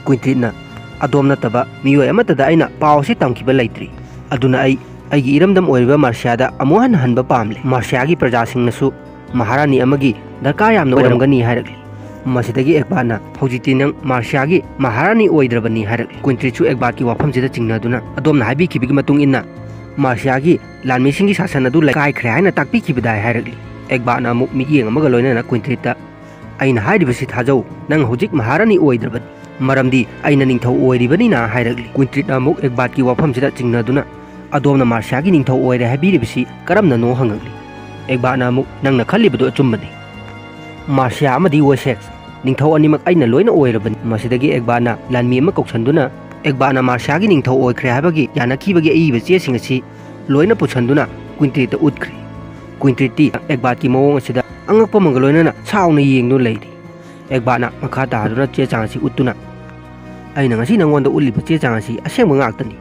ꯀꯨꯏꯟꯇ꯭ꯔꯤꯠꯅ, "ꯑꯗꯣꯝ ꯅꯠꯇꯕ ꯃꯤꯑꯣꯏ ꯑꯃꯠꯇꯗ ꯑꯩꯅ ꯄꯥꯎ ꯑꯁꯤ ꯇꯝꯈꯤꯕ ꯂꯩꯇ꯭ꯔꯤ꯫ ꯑꯗꯨꯅ ꯑꯩ ꯑꯩꯒꯤ ꯏꯔꯝꯗꯝ ꯑꯣꯏꯔꯤꯕ ꯃꯥꯔꯁꯤꯌꯥꯗ ꯑꯃꯨꯛ ꯍꯟꯅ ꯍꯟꯕ ꯄꯥꯝꯂꯦ꯫ ꯃꯥꯔꯁꯤꯌꯥꯒꯤ ꯄ꯭ꯔꯖꯥꯁꯤꯡꯅꯁꯨ ꯃꯍꯥꯔꯥꯅꯤ ꯑꯃꯒꯤ ꯗꯔꯀꯥꯔ ꯌꯥꯝꯅ ꯑꯣꯏꯔꯝꯒꯅꯤ" ꯍꯥꯏꯔꯛꯂꯤ꯫ ꯃꯁꯤꯗꯒꯤ ꯑꯦꯛꯕꯥꯠꯅ, "ꯍꯧꯖꯤꯛꯇꯤ ꯅꯪ ꯃꯥꯔꯁꯤꯌꯥꯒꯤ ꯃꯍꯥꯔꯥꯅꯤ ꯑꯣꯏꯗ꯭ꯔꯕꯅꯤ" ꯍꯥꯏꯔꯛꯂꯤ꯫ ꯀꯨꯏꯟꯇ꯭ꯔꯤꯠꯁꯨ ꯑꯦꯛꯕꯥꯠꯀꯤ ꯋꯥꯐꯝꯁꯤꯗ ꯆꯤꯡꯅꯗꯨꯅ, "ꯑꯗꯣꯝꯅ ꯍꯥꯏꯕꯤꯈꯤꯕꯒꯤ ꯃꯇꯨꯡ ꯏꯟꯅ ꯃꯥꯔꯁꯤꯌꯥꯒꯤ ꯂꯥꯟꯃꯤꯁꯤꯡꯒꯤ ꯁꯥꯁꯟ ꯑꯗꯨ ꯂꯩꯀꯥꯏꯈ꯭ꯔꯦ ꯍꯥꯏꯅ ꯇꯥꯛꯄꯤꯈꯤꯕꯗꯥꯏ" ꯍꯥꯏꯔꯛꯂꯤ꯫ ꯑꯦꯛꯕꯥꯠꯅ ꯑꯃꯨꯛ ꯃꯤꯠꯌꯦꯡ ꯑꯃꯒ ꯂꯣꯏꯅꯅ ꯀꯨꯏꯟꯇ꯭ꯔꯤꯠꯇ, "ꯑꯩꯅ ꯍꯥꯏꯔꯤꯕꯁꯤ ꯊꯥꯖꯧ, ꯅꯪ ꯍꯧꯖꯤꯛ ꯃꯍꯥꯔꯥꯅꯤ ꯑꯣꯏꯗ꯭ꯔꯕꯅꯤ, ꯃꯔꯝꯗꯤ ꯑꯩꯅ ꯅꯤꯡꯊꯧ ꯑꯣꯏꯔꯤꯕꯅꯤꯅ" ꯍꯥꯏꯔꯛꯂꯤ꯫ ꯀꯨꯏꯟꯇ꯭ꯔꯤꯠꯅ ꯑꯃꯨꯛ ꯑꯦꯛꯕꯥꯠꯀꯤ ꯋꯥꯐꯝꯁꯤꯗ ꯆꯤꯡꯅꯗꯨꯅ, "ꯑꯗꯣꯝꯅ ꯃꯥꯔꯁꯤꯌꯥꯒꯤ ꯅꯤꯡꯊꯧ ꯑꯣꯏꯔꯦ ꯍꯥꯏꯕꯤꯔꯤꯕꯁꯤ ꯀꯔꯝꯅꯅꯣ?" ꯍꯪꯉꯛꯂꯤ꯫ ꯑꯦꯛꯕꯥꯠꯅ ꯑꯃꯨꯛ, "ꯅꯪꯅ ꯈꯜꯂꯤꯕꯗꯨ ꯑꯆꯨꯝꯕꯅꯤ꯫ ꯃꯥꯔꯁꯤꯌꯥ ꯑꯃꯗꯤ ꯋꯦꯁꯦꯛꯁ ꯅꯤꯡꯊꯧ ꯑꯅꯤꯃꯛ ꯑꯩꯅ ꯂꯣꯏꯅ ꯑꯣꯏꯔꯕꯅꯤ"꯫ ꯃꯁꯤꯗꯒꯤ ꯑꯦꯛꯕꯥꯠꯅ ꯂꯥꯟꯃꯤ ꯑꯃ ꯀꯧꯁꯟꯗꯨꯅ, ꯑꯦꯛꯕꯥꯠꯅ ꯃꯥꯔꯁꯤꯌꯥꯒꯤ ꯅꯤꯡꯊꯧ ꯑꯣꯏꯈ꯭ꯔꯦ ꯍꯥꯏꯕꯒꯤ ꯌꯥꯅꯈꯤꯕꯒꯤ ꯑꯏꯕ ꯆꯦꯁꯤꯡ ꯑꯁꯤ ꯂꯣꯏꯅ ꯄꯨꯁꯟꯗꯨꯅ ꯀꯨꯏꯟꯇ꯭ꯔꯤꯠꯇ ꯎꯠꯈ꯭ꯔꯦ꯫ ꯀꯨꯏꯟꯇ꯭ꯔꯤꯠꯇꯤ ꯑꯦꯛꯕꯥꯠꯀꯤ ꯃꯑꯣꯡ ꯑꯁꯤꯗ ꯑꯉꯛꯄ ꯑꯃꯒ ꯂꯣꯏꯅꯅ ꯁꯥꯎꯅ ꯌꯦꯡꯗꯨꯅ ꯂꯩꯔꯤ꯫ ꯑꯦꯛꯕꯥꯔꯅ ꯃꯈꯥ ꯇꯥꯗꯨꯅ ꯆꯦ ꯆꯥꯡ ꯑꯁꯤ ꯎꯠꯇꯨꯅ, "ꯑꯩꯅ ꯉꯁꯤ ꯅꯪꯉꯣꯟꯗ ꯎꯠꯂꯤꯕ ꯆꯦ ꯆꯥꯡ ꯑꯁꯤ ꯑꯁꯦꯡꯕ ꯉꯥꯛꯇꯅꯤ,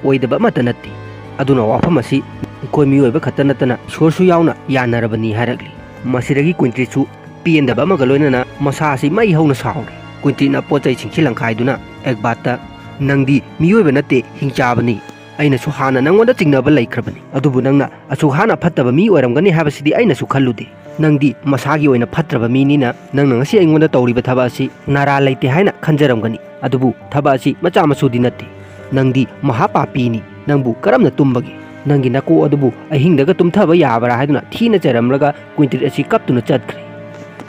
ꯑꯣꯏꯗꯕ ꯑꯃꯠꯇ ꯅꯠꯇꯦ꯫ ꯑꯗꯨꯅ ꯋꯥꯐꯝ ꯑꯁꯤ ꯑꯩꯈꯣꯏ ꯃꯤꯑꯣꯏꯕ ꯈꯛꯇ ꯅꯠꯇꯅ ꯏꯁꯣꯔꯁꯨ ꯌꯥꯎꯅ ꯌꯥꯅꯔꯕꯅꯤ" ꯍꯥꯏꯔꯛꯂꯤ꯫ ꯃꯁꯤꯗꯒꯤ ꯀꯨꯏꯟꯇ꯭ꯔꯤꯠꯁꯨ ꯄꯦꯟꯗꯕ ꯑꯃꯒ ꯂꯣꯏꯅꯅ ꯃꯁꯥ ꯑꯁꯤ ꯃꯩ ꯍꯧꯅ ꯁꯥꯎꯔꯤ꯫ ꯀꯨꯏꯟꯇ꯭ꯔꯤꯠꯅ ꯄꯣꯠ ꯆꯩꯁꯤꯡꯁꯤ ꯂꯪꯈꯥꯏꯗꯨꯅ ꯑꯦꯛꯕꯥꯔꯠꯇ, "ꯅꯪꯗꯤ ꯃꯤꯑꯣꯏꯕ ꯅꯠꯇꯦ, ꯍꯤꯡꯆꯥꯕꯅꯤ꯫ ꯑꯩꯅꯁꯨ ꯍꯥꯟꯅ ꯅꯪꯉꯣꯟꯗ ꯆꯤꯡꯅꯕ ꯂꯩꯈ꯭ꯔꯕꯅꯤ, ꯑꯗꯨꯕꯨ ꯅꯪꯅ ꯑꯁꯨꯛ ꯍꯥꯟꯅ ꯐꯠꯇꯕ ꯃꯤ ꯑꯣꯏꯔꯝꯒꯅꯤ ꯍꯥꯏꯕꯁꯤꯗꯤ ꯑꯩꯅꯁꯨ ꯈꯜꯂꯨꯗꯦ꯫ ꯅꯪꯗꯤ ꯃꯁꯥꯒꯤ ꯑꯣꯏꯅ ꯐꯠꯇ꯭ꯔꯕ ꯃꯤꯅꯤꯅ ꯅꯪꯅ ꯉꯁꯤ ꯑꯩꯉꯣꯟꯗ ꯇꯧꯔꯤꯕ ꯊꯕꯛ ꯑꯁꯤ ꯅꯔꯥꯜ ꯂꯩꯇꯦ ꯍꯥꯏꯅ ꯈꯟꯖꯔꯝꯒꯅꯤ, ꯑꯗꯨꯕꯨ ꯊꯕꯛ ꯑꯁꯤ ꯃꯆꯥ ꯃꯁꯨꯗꯤ ꯅꯠꯇꯦ꯫ ꯅꯪꯗꯤ ꯃꯍꯥꯄꯥꯄꯤꯅꯤ꯫ ꯅꯪꯕꯨ ꯀꯔꯝꯅ ꯇꯨꯝꯕꯒꯦ? ꯅꯪꯒꯤ ꯅꯀꯣꯛ ꯑꯗꯨꯕꯨ ꯑꯍꯤꯡꯗꯒ ꯇꯨꯝꯊꯕ ꯌꯥꯕ꯭ꯔꯥ?" ꯍꯥꯏꯗꯨꯅ ꯊꯤꯅ ꯆꯩꯔꯝꯂꯒ ꯀꯨꯏꯟꯇ꯭ꯔꯤꯠ ꯑꯁꯤ ꯀꯞꯇꯨꯅ ꯆꯠꯈ꯭ꯔꯦ꯫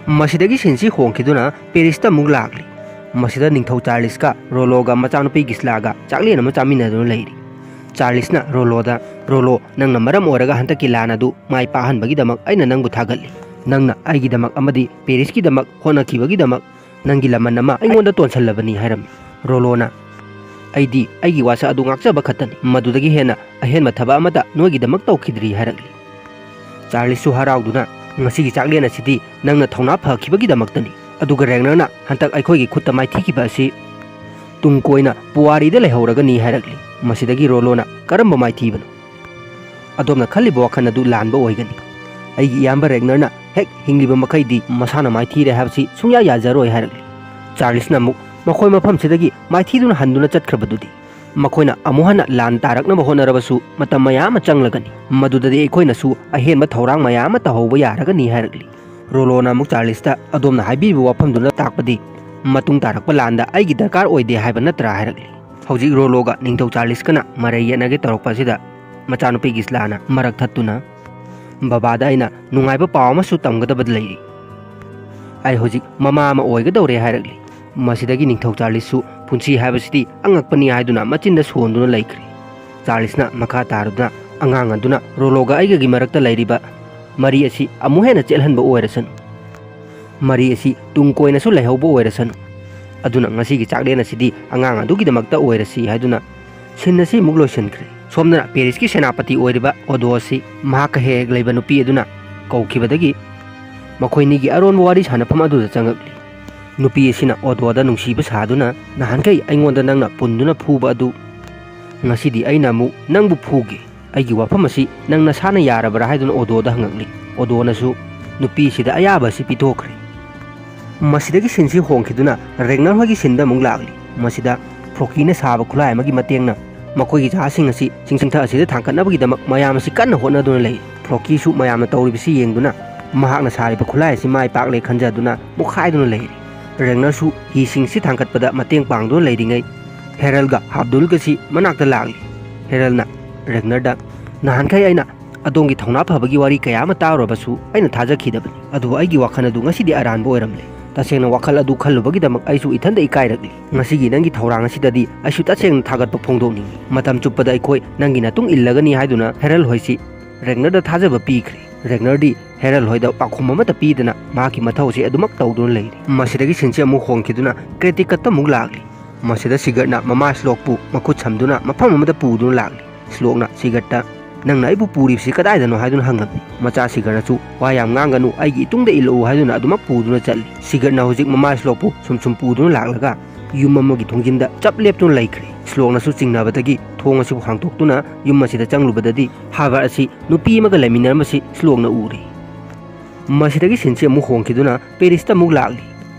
ꯃꯁꯤꯗꯒꯤ ꯁꯤꯟꯁꯤ ꯍꯣꯡꯈꯤꯗꯨꯅ ꯄꯦꯔꯤꯁꯇ ꯑꯃꯨꯛ ꯂꯥꯛꯂꯤ꯫ ꯃꯁꯤꯗ ꯅꯤꯡꯊꯧ ꯆꯥꯔꯂꯤꯁꯀ ꯔꯣꯂꯣꯒ ꯃꯆꯥꯅꯨꯄꯤ ꯒꯤꯁꯂꯥꯒ ꯆꯥꯛꯂꯦꯟ ꯑꯃ ꯆꯥꯃꯤꯟꯅꯗꯨꯅ ꯂꯩꯔꯤ꯫ ꯆꯥꯔꯂꯤꯁꯅ ꯔꯣꯂꯣꯗ, "ꯔꯣꯂꯣ, ꯅꯪꯅ ꯃꯔꯝ ꯑꯣꯏꯔꯒ ꯍꯟꯗꯛꯀꯤ ꯂꯥꯟ ꯑꯗꯨ ꯃꯥꯏ ꯄꯥꯛꯍꯟꯕꯒꯤꯗꯃꯛ ꯑꯩꯅ ꯅꯪꯕꯨ ꯊꯥꯒꯠꯂꯤ꯫ ꯅꯪꯅ ꯑꯩꯒꯤꯗꯃꯛ ꯑꯃꯗꯤ ꯄꯦꯔꯤꯁꯀꯤꯗꯃꯛ ꯍꯣꯠꯅꯈꯤꯕꯒꯤꯗꯃꯛ ꯅꯪꯒꯤ ꯂꯃꯟ ꯑꯃ ꯑꯩꯉꯣꯟꯗ ꯇꯣꯟꯁꯤꯜꯂꯕꯅꯤ" ꯍꯥꯏꯔꯝꯃꯤ꯫ ꯔꯣꯂꯣꯅ, "ꯑꯩꯗꯤ ꯑꯩꯒꯤ ꯋꯥꯁꯛ ꯑꯗꯨ ꯉꯥꯛꯆꯕ ꯈꯛꯇꯅꯤ, ꯃꯗꯨꯗꯒꯤ ꯍꯦꯟꯅ ꯑꯍꯦꯟꯕ ꯊꯕꯛ ꯑꯃꯠꯇ ꯅꯣꯏꯒꯤꯗꯃꯛ ꯇꯧꯈꯤꯗ꯭ꯔꯤ" ꯍꯥꯏꯔꯛꯂꯤ꯫ ꯆꯥꯔꯂꯤꯁꯁꯨ ꯍꯔꯥꯎꯗꯨꯅ, "ꯉꯁꯤꯒꯤ ꯆꯥꯛꯂꯦꯟ ꯑꯁꯤꯗꯤ ꯅꯪꯅ ꯊꯧꯅꯥ ꯐꯈꯤꯕꯒꯤꯗꯃꯛꯇꯅꯤ, ꯑꯗꯨꯒ ꯔꯦꯒꯅꯔꯅ ꯍꯟꯗꯛ ꯑꯩꯈꯣꯏꯒꯤ ꯈꯨꯠꯇ ꯃꯥꯏꯊꯤꯈꯤꯕ ꯑꯁꯤ ꯇꯨꯡ ꯀꯣꯏꯅ ꯄꯨꯋꯥꯔꯤꯗ ꯂꯩꯍꯧꯔꯒꯅꯤ" ꯍꯥꯏꯔꯛꯂꯤ꯫ ꯃꯁꯤꯗꯒꯤ ꯔꯣꯂꯣꯅ, "ꯀꯔꯝꯕ ꯃꯥꯏꯊꯤꯕꯅꯣ? ꯑꯗꯣꯝꯅ ꯈꯜꯂꯤꯕ ꯋꯥꯈꯜ ꯑꯗꯨ ꯂꯥꯟꯕ ꯑꯣꯏꯒꯅꯤ꯫ ꯑꯩꯒꯤ ꯏꯌꯥꯝꯕ ꯔꯦꯒꯅꯔꯅ ꯍꯦꯛ ꯍꯤꯡꯂꯤꯕ ꯃꯈꯩꯗꯤ ꯃꯁꯥꯅ ꯃꯥꯏꯊꯤꯔꯦ ꯍꯥꯏꯕꯁꯤ ꯁꯨꯡꯌꯥ ꯌꯥꯖꯔꯣꯏ" ꯍꯥꯏꯔꯛꯂꯤ꯫ ꯆꯥꯔꯂꯤꯁꯅ ꯑꯃꯨꯛ, "ꯃꯈꯣꯏ ꯃꯐꯝꯁꯤꯗꯒꯤ ꯃꯥꯏꯊꯤꯗꯨꯅ ꯍꯟꯗꯨꯅ ꯆꯠꯈ꯭ꯔꯕꯗꯨꯗꯤ? ꯃꯈꯣꯏꯅ ꯑꯃꯨꯛ ꯍꯟꯅ ꯂꯥꯟ ꯇꯥꯔꯛꯅꯕ ꯍꯣꯠꯅꯔꯕꯁꯨ ꯃꯇꯝ ꯃꯌꯥꯝ ꯑꯃ ꯆꯪꯂꯒꯅꯤ꯫ ꯃꯗꯨꯗꯗꯤ ꯑꯩꯈꯣꯏꯅꯁꯨ ꯑꯍꯦꯟꯕ ꯊꯧꯔꯥꯡ ꯃꯌꯥꯝ ꯑꯃ ꯇꯧꯍꯧꯕ ꯌꯥꯔꯒꯅꯤ" ꯍꯥꯏꯔꯛꯂꯤ꯫ ꯔꯣꯂꯣꯅ ꯑꯃꯨꯛ ꯆꯥꯔꯂꯤꯁꯇ, "ꯑꯗꯣꯝꯅ ꯍꯥꯏꯕꯤꯔꯤꯕ ꯋꯥꯐꯝꯗꯨꯅ ꯇꯥꯛꯄꯗꯤ ꯃꯇꯨꯡ ꯇꯥꯔꯛꯄ ꯂꯥꯟꯗ ꯑꯩꯒꯤ ꯗꯔꯀꯥꯔ ꯑꯣꯏꯗꯦ ꯍꯥꯏꯕ ꯅꯠꯇ꯭ꯔꯥ?" ꯍꯥꯏꯔꯛꯂꯤ꯫ ꯍꯧꯖꯤꯛ ꯔꯣꯂꯣꯒ ꯅꯤꯡꯊꯧ ꯆꯥꯔꯂꯤꯁꯀꯅ ꯃꯔꯩ ꯌꯦꯠꯅꯒꯦ ꯇꯧꯔꯛꯄ ꯑꯁꯤꯗ ꯃꯆꯥꯅꯨꯄꯤ ꯒꯤꯁꯂꯥꯅ ꯃꯔꯛ ꯊꯠꯇꯨꯅ, "ꯕꯕꯥꯗ ꯑꯩꯅ ꯅꯨꯡꯉꯥꯏꯕ ꯄꯥꯎ ꯑꯃꯁꯨ ꯇꯝꯒꯗꯕ ꯂꯩꯔꯤ꯫ ꯑꯩ ꯍꯧꯖꯤꯛ ꯃꯃꯥ ꯑꯃ ꯑꯣꯏꯒꯗꯧꯔꯦ" ꯍꯥꯏꯔꯛꯂꯤ꯫ ꯃꯁꯤꯗꯒꯤ ꯅꯤꯡꯊꯧ ꯆꯥꯔꯂꯤꯁꯁꯨ "ꯄꯨꯟꯁꯤ ꯍꯥꯏꯕꯁꯤꯗꯤ ꯑꯉꯛꯄꯅꯤ" ꯍꯥꯏꯗꯨꯅ ꯃꯆꯤꯟꯗ ꯁꯣꯟꯗꯨꯅ ꯂꯩꯈ꯭ꯔꯦ꯫ ꯆꯥꯔꯂꯤꯁꯅ ꯃꯈꯥ ꯇꯥꯔꯗꯨꯅ, "ꯑꯉꯥꯡ ꯑꯗꯨꯅ ꯔꯣꯂꯣꯒ ꯑꯩꯒꯒꯤ ꯃꯔꯛꯇ ꯂꯩꯔꯤꯕ ꯃꯔꯤ ꯑꯁꯤ ꯑꯃꯨꯛ ꯍꯦꯟꯅ ꯆꯦꯠꯍꯟꯕ ꯑꯣꯏꯔꯁꯅꯨ, ꯃꯔꯤ ꯑꯁꯤ ꯇꯨꯡ ꯀꯣꯏꯅꯁꯨ ꯂꯩꯍꯧꯕ ꯑꯣꯏꯔꯁꯅꯨ꯫ ꯑꯗꯨꯅ ꯉꯁꯤꯒꯤ ꯆꯥꯛꯂꯦꯟ ꯑꯁꯤꯗꯤ ꯑꯉꯥꯡ ꯑꯗꯨꯒꯤꯗꯃꯛꯇ ꯑꯣꯏꯔꯁꯤ" ꯍꯥꯏꯗꯨꯅ ꯁꯤꯟ ꯑꯁꯤ ꯑꯃꯨꯛ ꯂꯣꯏꯁꯤꯟꯈ꯭ꯔꯦ꯫ ꯁꯣꯝꯗꯅ ꯄꯦꯔꯤꯁꯀꯤ ꯁꯦꯅꯥꯄꯇꯤ ꯑꯣꯏꯔꯤꯕ ꯑꯣꯗꯣ ꯑꯁꯤ ꯃꯍꯥꯛꯀ ꯍꯦꯛ ꯍꯦꯛ ꯂꯩꯕ ꯅꯨꯄꯤ ꯑꯗꯨꯅ ꯀꯧꯈꯤꯕꯗꯒꯤ ꯃꯈꯣꯏꯅꯤꯒꯤ ꯑꯔꯣꯟꯕ ꯋꯥꯔꯤ ꯁꯥꯟꯅꯐꯝ ꯑꯗꯨꯗ ꯆꯪꯉꯛꯂꯤ꯫ ꯅꯨꯄꯤ ꯑꯁꯤꯅ ꯑꯣꯗꯣꯗ ꯅꯨꯡꯁꯤꯕ ꯁꯥꯗꯨꯅ, "ꯅꯍꯥꯟꯈꯩ ꯑꯩꯉꯣꯟꯗ ꯅꯪꯅ ꯄꯨꯟꯗꯨꯅ ꯐꯨꯕ ꯑꯗꯨ, ꯉꯁꯤꯗꯤ ꯑꯩꯅ ꯑꯃꯨꯛ ꯅꯪꯕꯨ ꯐꯨꯒꯦ꯫ ꯑꯩꯒꯤ ꯋꯥꯐꯝ ꯑꯁꯤ ꯅꯪ ꯅꯁꯥꯅ ꯌꯥꯔꯕ꯭ꯔꯥ?" ꯍꯥꯏꯗꯨꯅ ꯑꯣꯗꯣꯗ ꯍꯪꯉꯛꯂꯤ꯫ ꯑꯣꯗꯣꯅꯁꯨ ꯅꯨꯄꯤꯁꯤꯗ ꯑꯌꯥꯕ ꯑꯁꯤ ꯄꯤꯊꯣꯛꯈ꯭ꯔꯦ꯫ ꯃꯁꯤꯗꯒꯤ ꯁꯤꯟꯁꯤ ꯍꯣꯡꯈꯤꯗꯨꯅ ꯔꯦꯒꯅꯔ ꯍꯣꯏꯒꯤ ꯁꯤꯟꯗ ꯑꯃꯨꯛ ꯂꯥꯛꯂꯤ꯫ ꯃꯁꯤꯗ ꯐ꯭ꯔꯣꯀꯤꯅ ꯁꯥꯕ ꯈꯨꯠꯂꯥꯏ ꯑꯃꯒꯤ ꯃꯇꯦꯡꯅ ꯃꯈꯣꯏꯒꯤ ꯖꯍꯥꯖꯁꯤꯡ ꯑꯁꯤ ꯆꯤꯡꯊꯛ ꯑꯁꯤꯗ ꯊꯥꯡꯒꯠꯅꯕꯒꯤꯗꯃꯛ ꯃꯌꯥꯝ ꯑꯁꯤ ꯀꯟꯅ ꯍꯣꯠꯅꯗꯨꯅ ꯂꯩ꯫ ꯐ꯭ꯔꯣꯀꯤꯁꯨ ꯃꯌꯥꯝꯅ ꯇꯧꯔꯤꯕꯁꯤ ꯌꯦꯡꯗꯨꯅ ꯃꯍꯥꯛꯅ ꯁꯥꯔꯤꯕ ꯈꯨꯠꯂꯥꯏ ꯑꯁꯤ ꯃꯥꯏ ꯄꯥꯛꯂꯦ ꯈꯟꯖꯗꯨꯅ ꯃꯨꯛꯈꯥꯏꯗꯨꯅ ꯂꯩꯔꯤ꯫ ꯔꯦꯒꯅꯔꯁꯨ ꯍꯤꯁꯤꯡꯁꯤ ꯊꯥꯡꯒꯠꯄꯗ ꯃꯇꯦꯡ ꯄꯥꯡꯗꯨꯅ ꯂꯩꯔꯤꯉꯩ, ꯍꯦꯔꯜꯒ ꯍꯥꯕꯗꯨꯜꯒꯁꯤ ꯃꯅꯥꯛꯇ ꯂꯥꯛꯂꯤ꯫ ꯍꯦꯔꯜꯅ ꯔꯦꯒꯅꯔꯗ, "ꯅꯍꯥꯟꯈꯩ ꯑꯩꯅ ꯑꯗꯣꯝꯒꯤ ꯊꯧꯅꯥ ꯐꯕꯒꯤ ꯋꯥꯔꯤ ꯀꯌꯥ ꯑꯃ ꯇꯥꯔꯨꯔꯕꯁꯨ ꯑꯩꯅ ꯊꯥꯖꯈꯤꯗꯕꯅꯤ꯫ ꯑꯗꯨꯕꯨ ꯑꯩꯒꯤ ꯋꯥꯈꯜ ꯑꯗꯨ ꯉꯁꯤꯗꯤ ꯑꯔꯥꯟꯕ ꯑꯣꯏꯔꯝꯂꯦ꯫ ꯇꯁꯦꯡꯅ ꯋꯥꯈꯜ ꯑꯗꯨ ꯈꯜꯂꯨꯕꯒꯤꯗꯃꯛ ꯑꯩꯁꯨ ꯏꯊꯟꯗ ꯏꯀꯥꯏꯔꯛꯂꯤ꯫ ꯉꯁꯤꯒꯤ ꯅꯪꯒꯤ ꯊꯧꯔꯥꯡ ꯑꯁꯤꯗꯗꯤ ꯑꯩꯁꯨ ꯇꯁꯦꯡꯅ ꯊꯥꯒꯠꯄ ꯐꯣꯡꯗꯣꯛꯅꯤꯡꯏ꯫ ꯃꯇꯝ ꯆꯨꯞꯄꯗ ꯑꯩꯈꯣꯏ ꯅꯪꯒꯤ ꯅꯇꯨꯡ ꯏꯜꯂꯒꯅꯤ" ꯍꯥꯏꯗꯨꯅ ꯍꯦꯔꯜ ꯍꯣꯏꯁꯤ ꯔꯦꯒꯅꯔꯗ ꯊꯥꯖꯕ ꯄꯤꯈ꯭ꯔꯦ꯫ ꯔꯦꯒꯅꯔꯗꯤ ꯍꯦꯔꯜ ꯍꯣꯏꯗ ꯄꯥꯎꯈꯨꯝ ꯑꯃꯠꯇ ꯄꯤꯗꯅ ꯃꯍꯥꯛꯀꯤ ꯃꯊꯧ ꯑꯁꯤ ꯑꯗꯨꯃꯛ ꯇꯧꯗꯨꯅ ꯂꯩꯔꯤ꯫ ꯃꯁꯤꯗꯒꯤ ꯁꯤꯟꯁꯤ ꯑꯃꯨꯛ ꯍꯣꯡꯈꯤꯗꯨꯅ ꯀ꯭ꯔꯦꯇꯤꯀꯠꯇ ꯑꯃꯨꯛ ꯂꯥꯛꯂꯤ꯫ ꯃꯁꯤꯗ ꯁꯤꯒꯔꯠꯅ ꯃꯃꯥ ꯁ꯭ꯂꯣꯛꯄꯨ ꯃꯈꯨꯠ ꯁꯝꯗꯨꯅ ꯃꯐꯝ ꯑꯃꯗ ꯄꯨꯗꯨꯅ ꯂꯥꯛꯂꯤ꯫ ꯁ꯭ꯂꯣꯛꯅ ꯁꯤꯒꯔꯠꯇ, "ꯅꯪꯅ ꯑꯩꯕꯨ ꯄꯨꯔꯤꯕꯁꯤ ꯀꯗꯥꯏꯗꯅꯣ?" ꯍꯥꯏꯗꯨꯅ ꯍꯪꯂꯝꯃꯤ꯫ ꯃꯆꯥ ꯁꯤꯒꯔꯠꯅꯁꯨ, "ꯋꯥ ꯌꯥꯝ ꯉꯥꯡꯒꯅꯨ, ꯑꯩꯒꯤ ꯏꯇꯨꯡꯗ ꯏꯜꯂꯛꯎ" ꯍꯥꯏꯗꯨꯅ ꯑꯗꯨꯃꯛ ꯄꯨꯗꯨꯅ ꯆꯠꯂꯤ꯫ ꯁꯤꯒꯔꯠꯅ ꯍꯧꯖꯤꯛ ꯃꯃꯥ ꯁ꯭ꯂꯣꯛꯄꯨ ꯁꯨꯝ ꯁꯨꯝ ꯄꯨꯗꯨꯅ ꯂꯥꯛꯂꯒ ꯌꯨꯝ ꯑꯃꯒꯤ ꯊꯣꯡꯖꯤꯟꯗ ꯆꯞ ꯂꯦꯞꯇꯨꯅ ꯂꯩꯈ꯭ꯔꯦ꯫ ꯁ꯭ꯂꯣꯛꯅꯁꯨ ꯆꯤꯡꯅꯕꯗꯒꯤ ꯊꯣꯡ ꯑꯁꯤꯕꯨ ꯍꯥꯡꯗꯣꯛꯇꯨꯅ ꯌꯨꯝ ꯑꯁꯤꯗ ꯆꯪꯂꯨꯕꯗꯗꯤ ꯍꯥꯕꯔꯠ ꯑꯁꯤ ꯅꯨꯄꯤ ꯑꯃꯒ ꯂꯩꯃꯤꯟꯅꯔꯝꯕꯁꯤ ꯁ꯭ꯂꯣꯛꯅ ꯎꯔꯦ꯫ ꯃꯁꯤꯗꯒꯤ ꯁꯤꯟꯁꯤ ꯑꯃꯨꯛ ꯍꯣꯡꯈꯤꯗꯨꯅ ꯄꯦꯔꯤꯁꯇ ꯑꯃꯨꯛ ꯂꯥꯛꯂꯤ꯫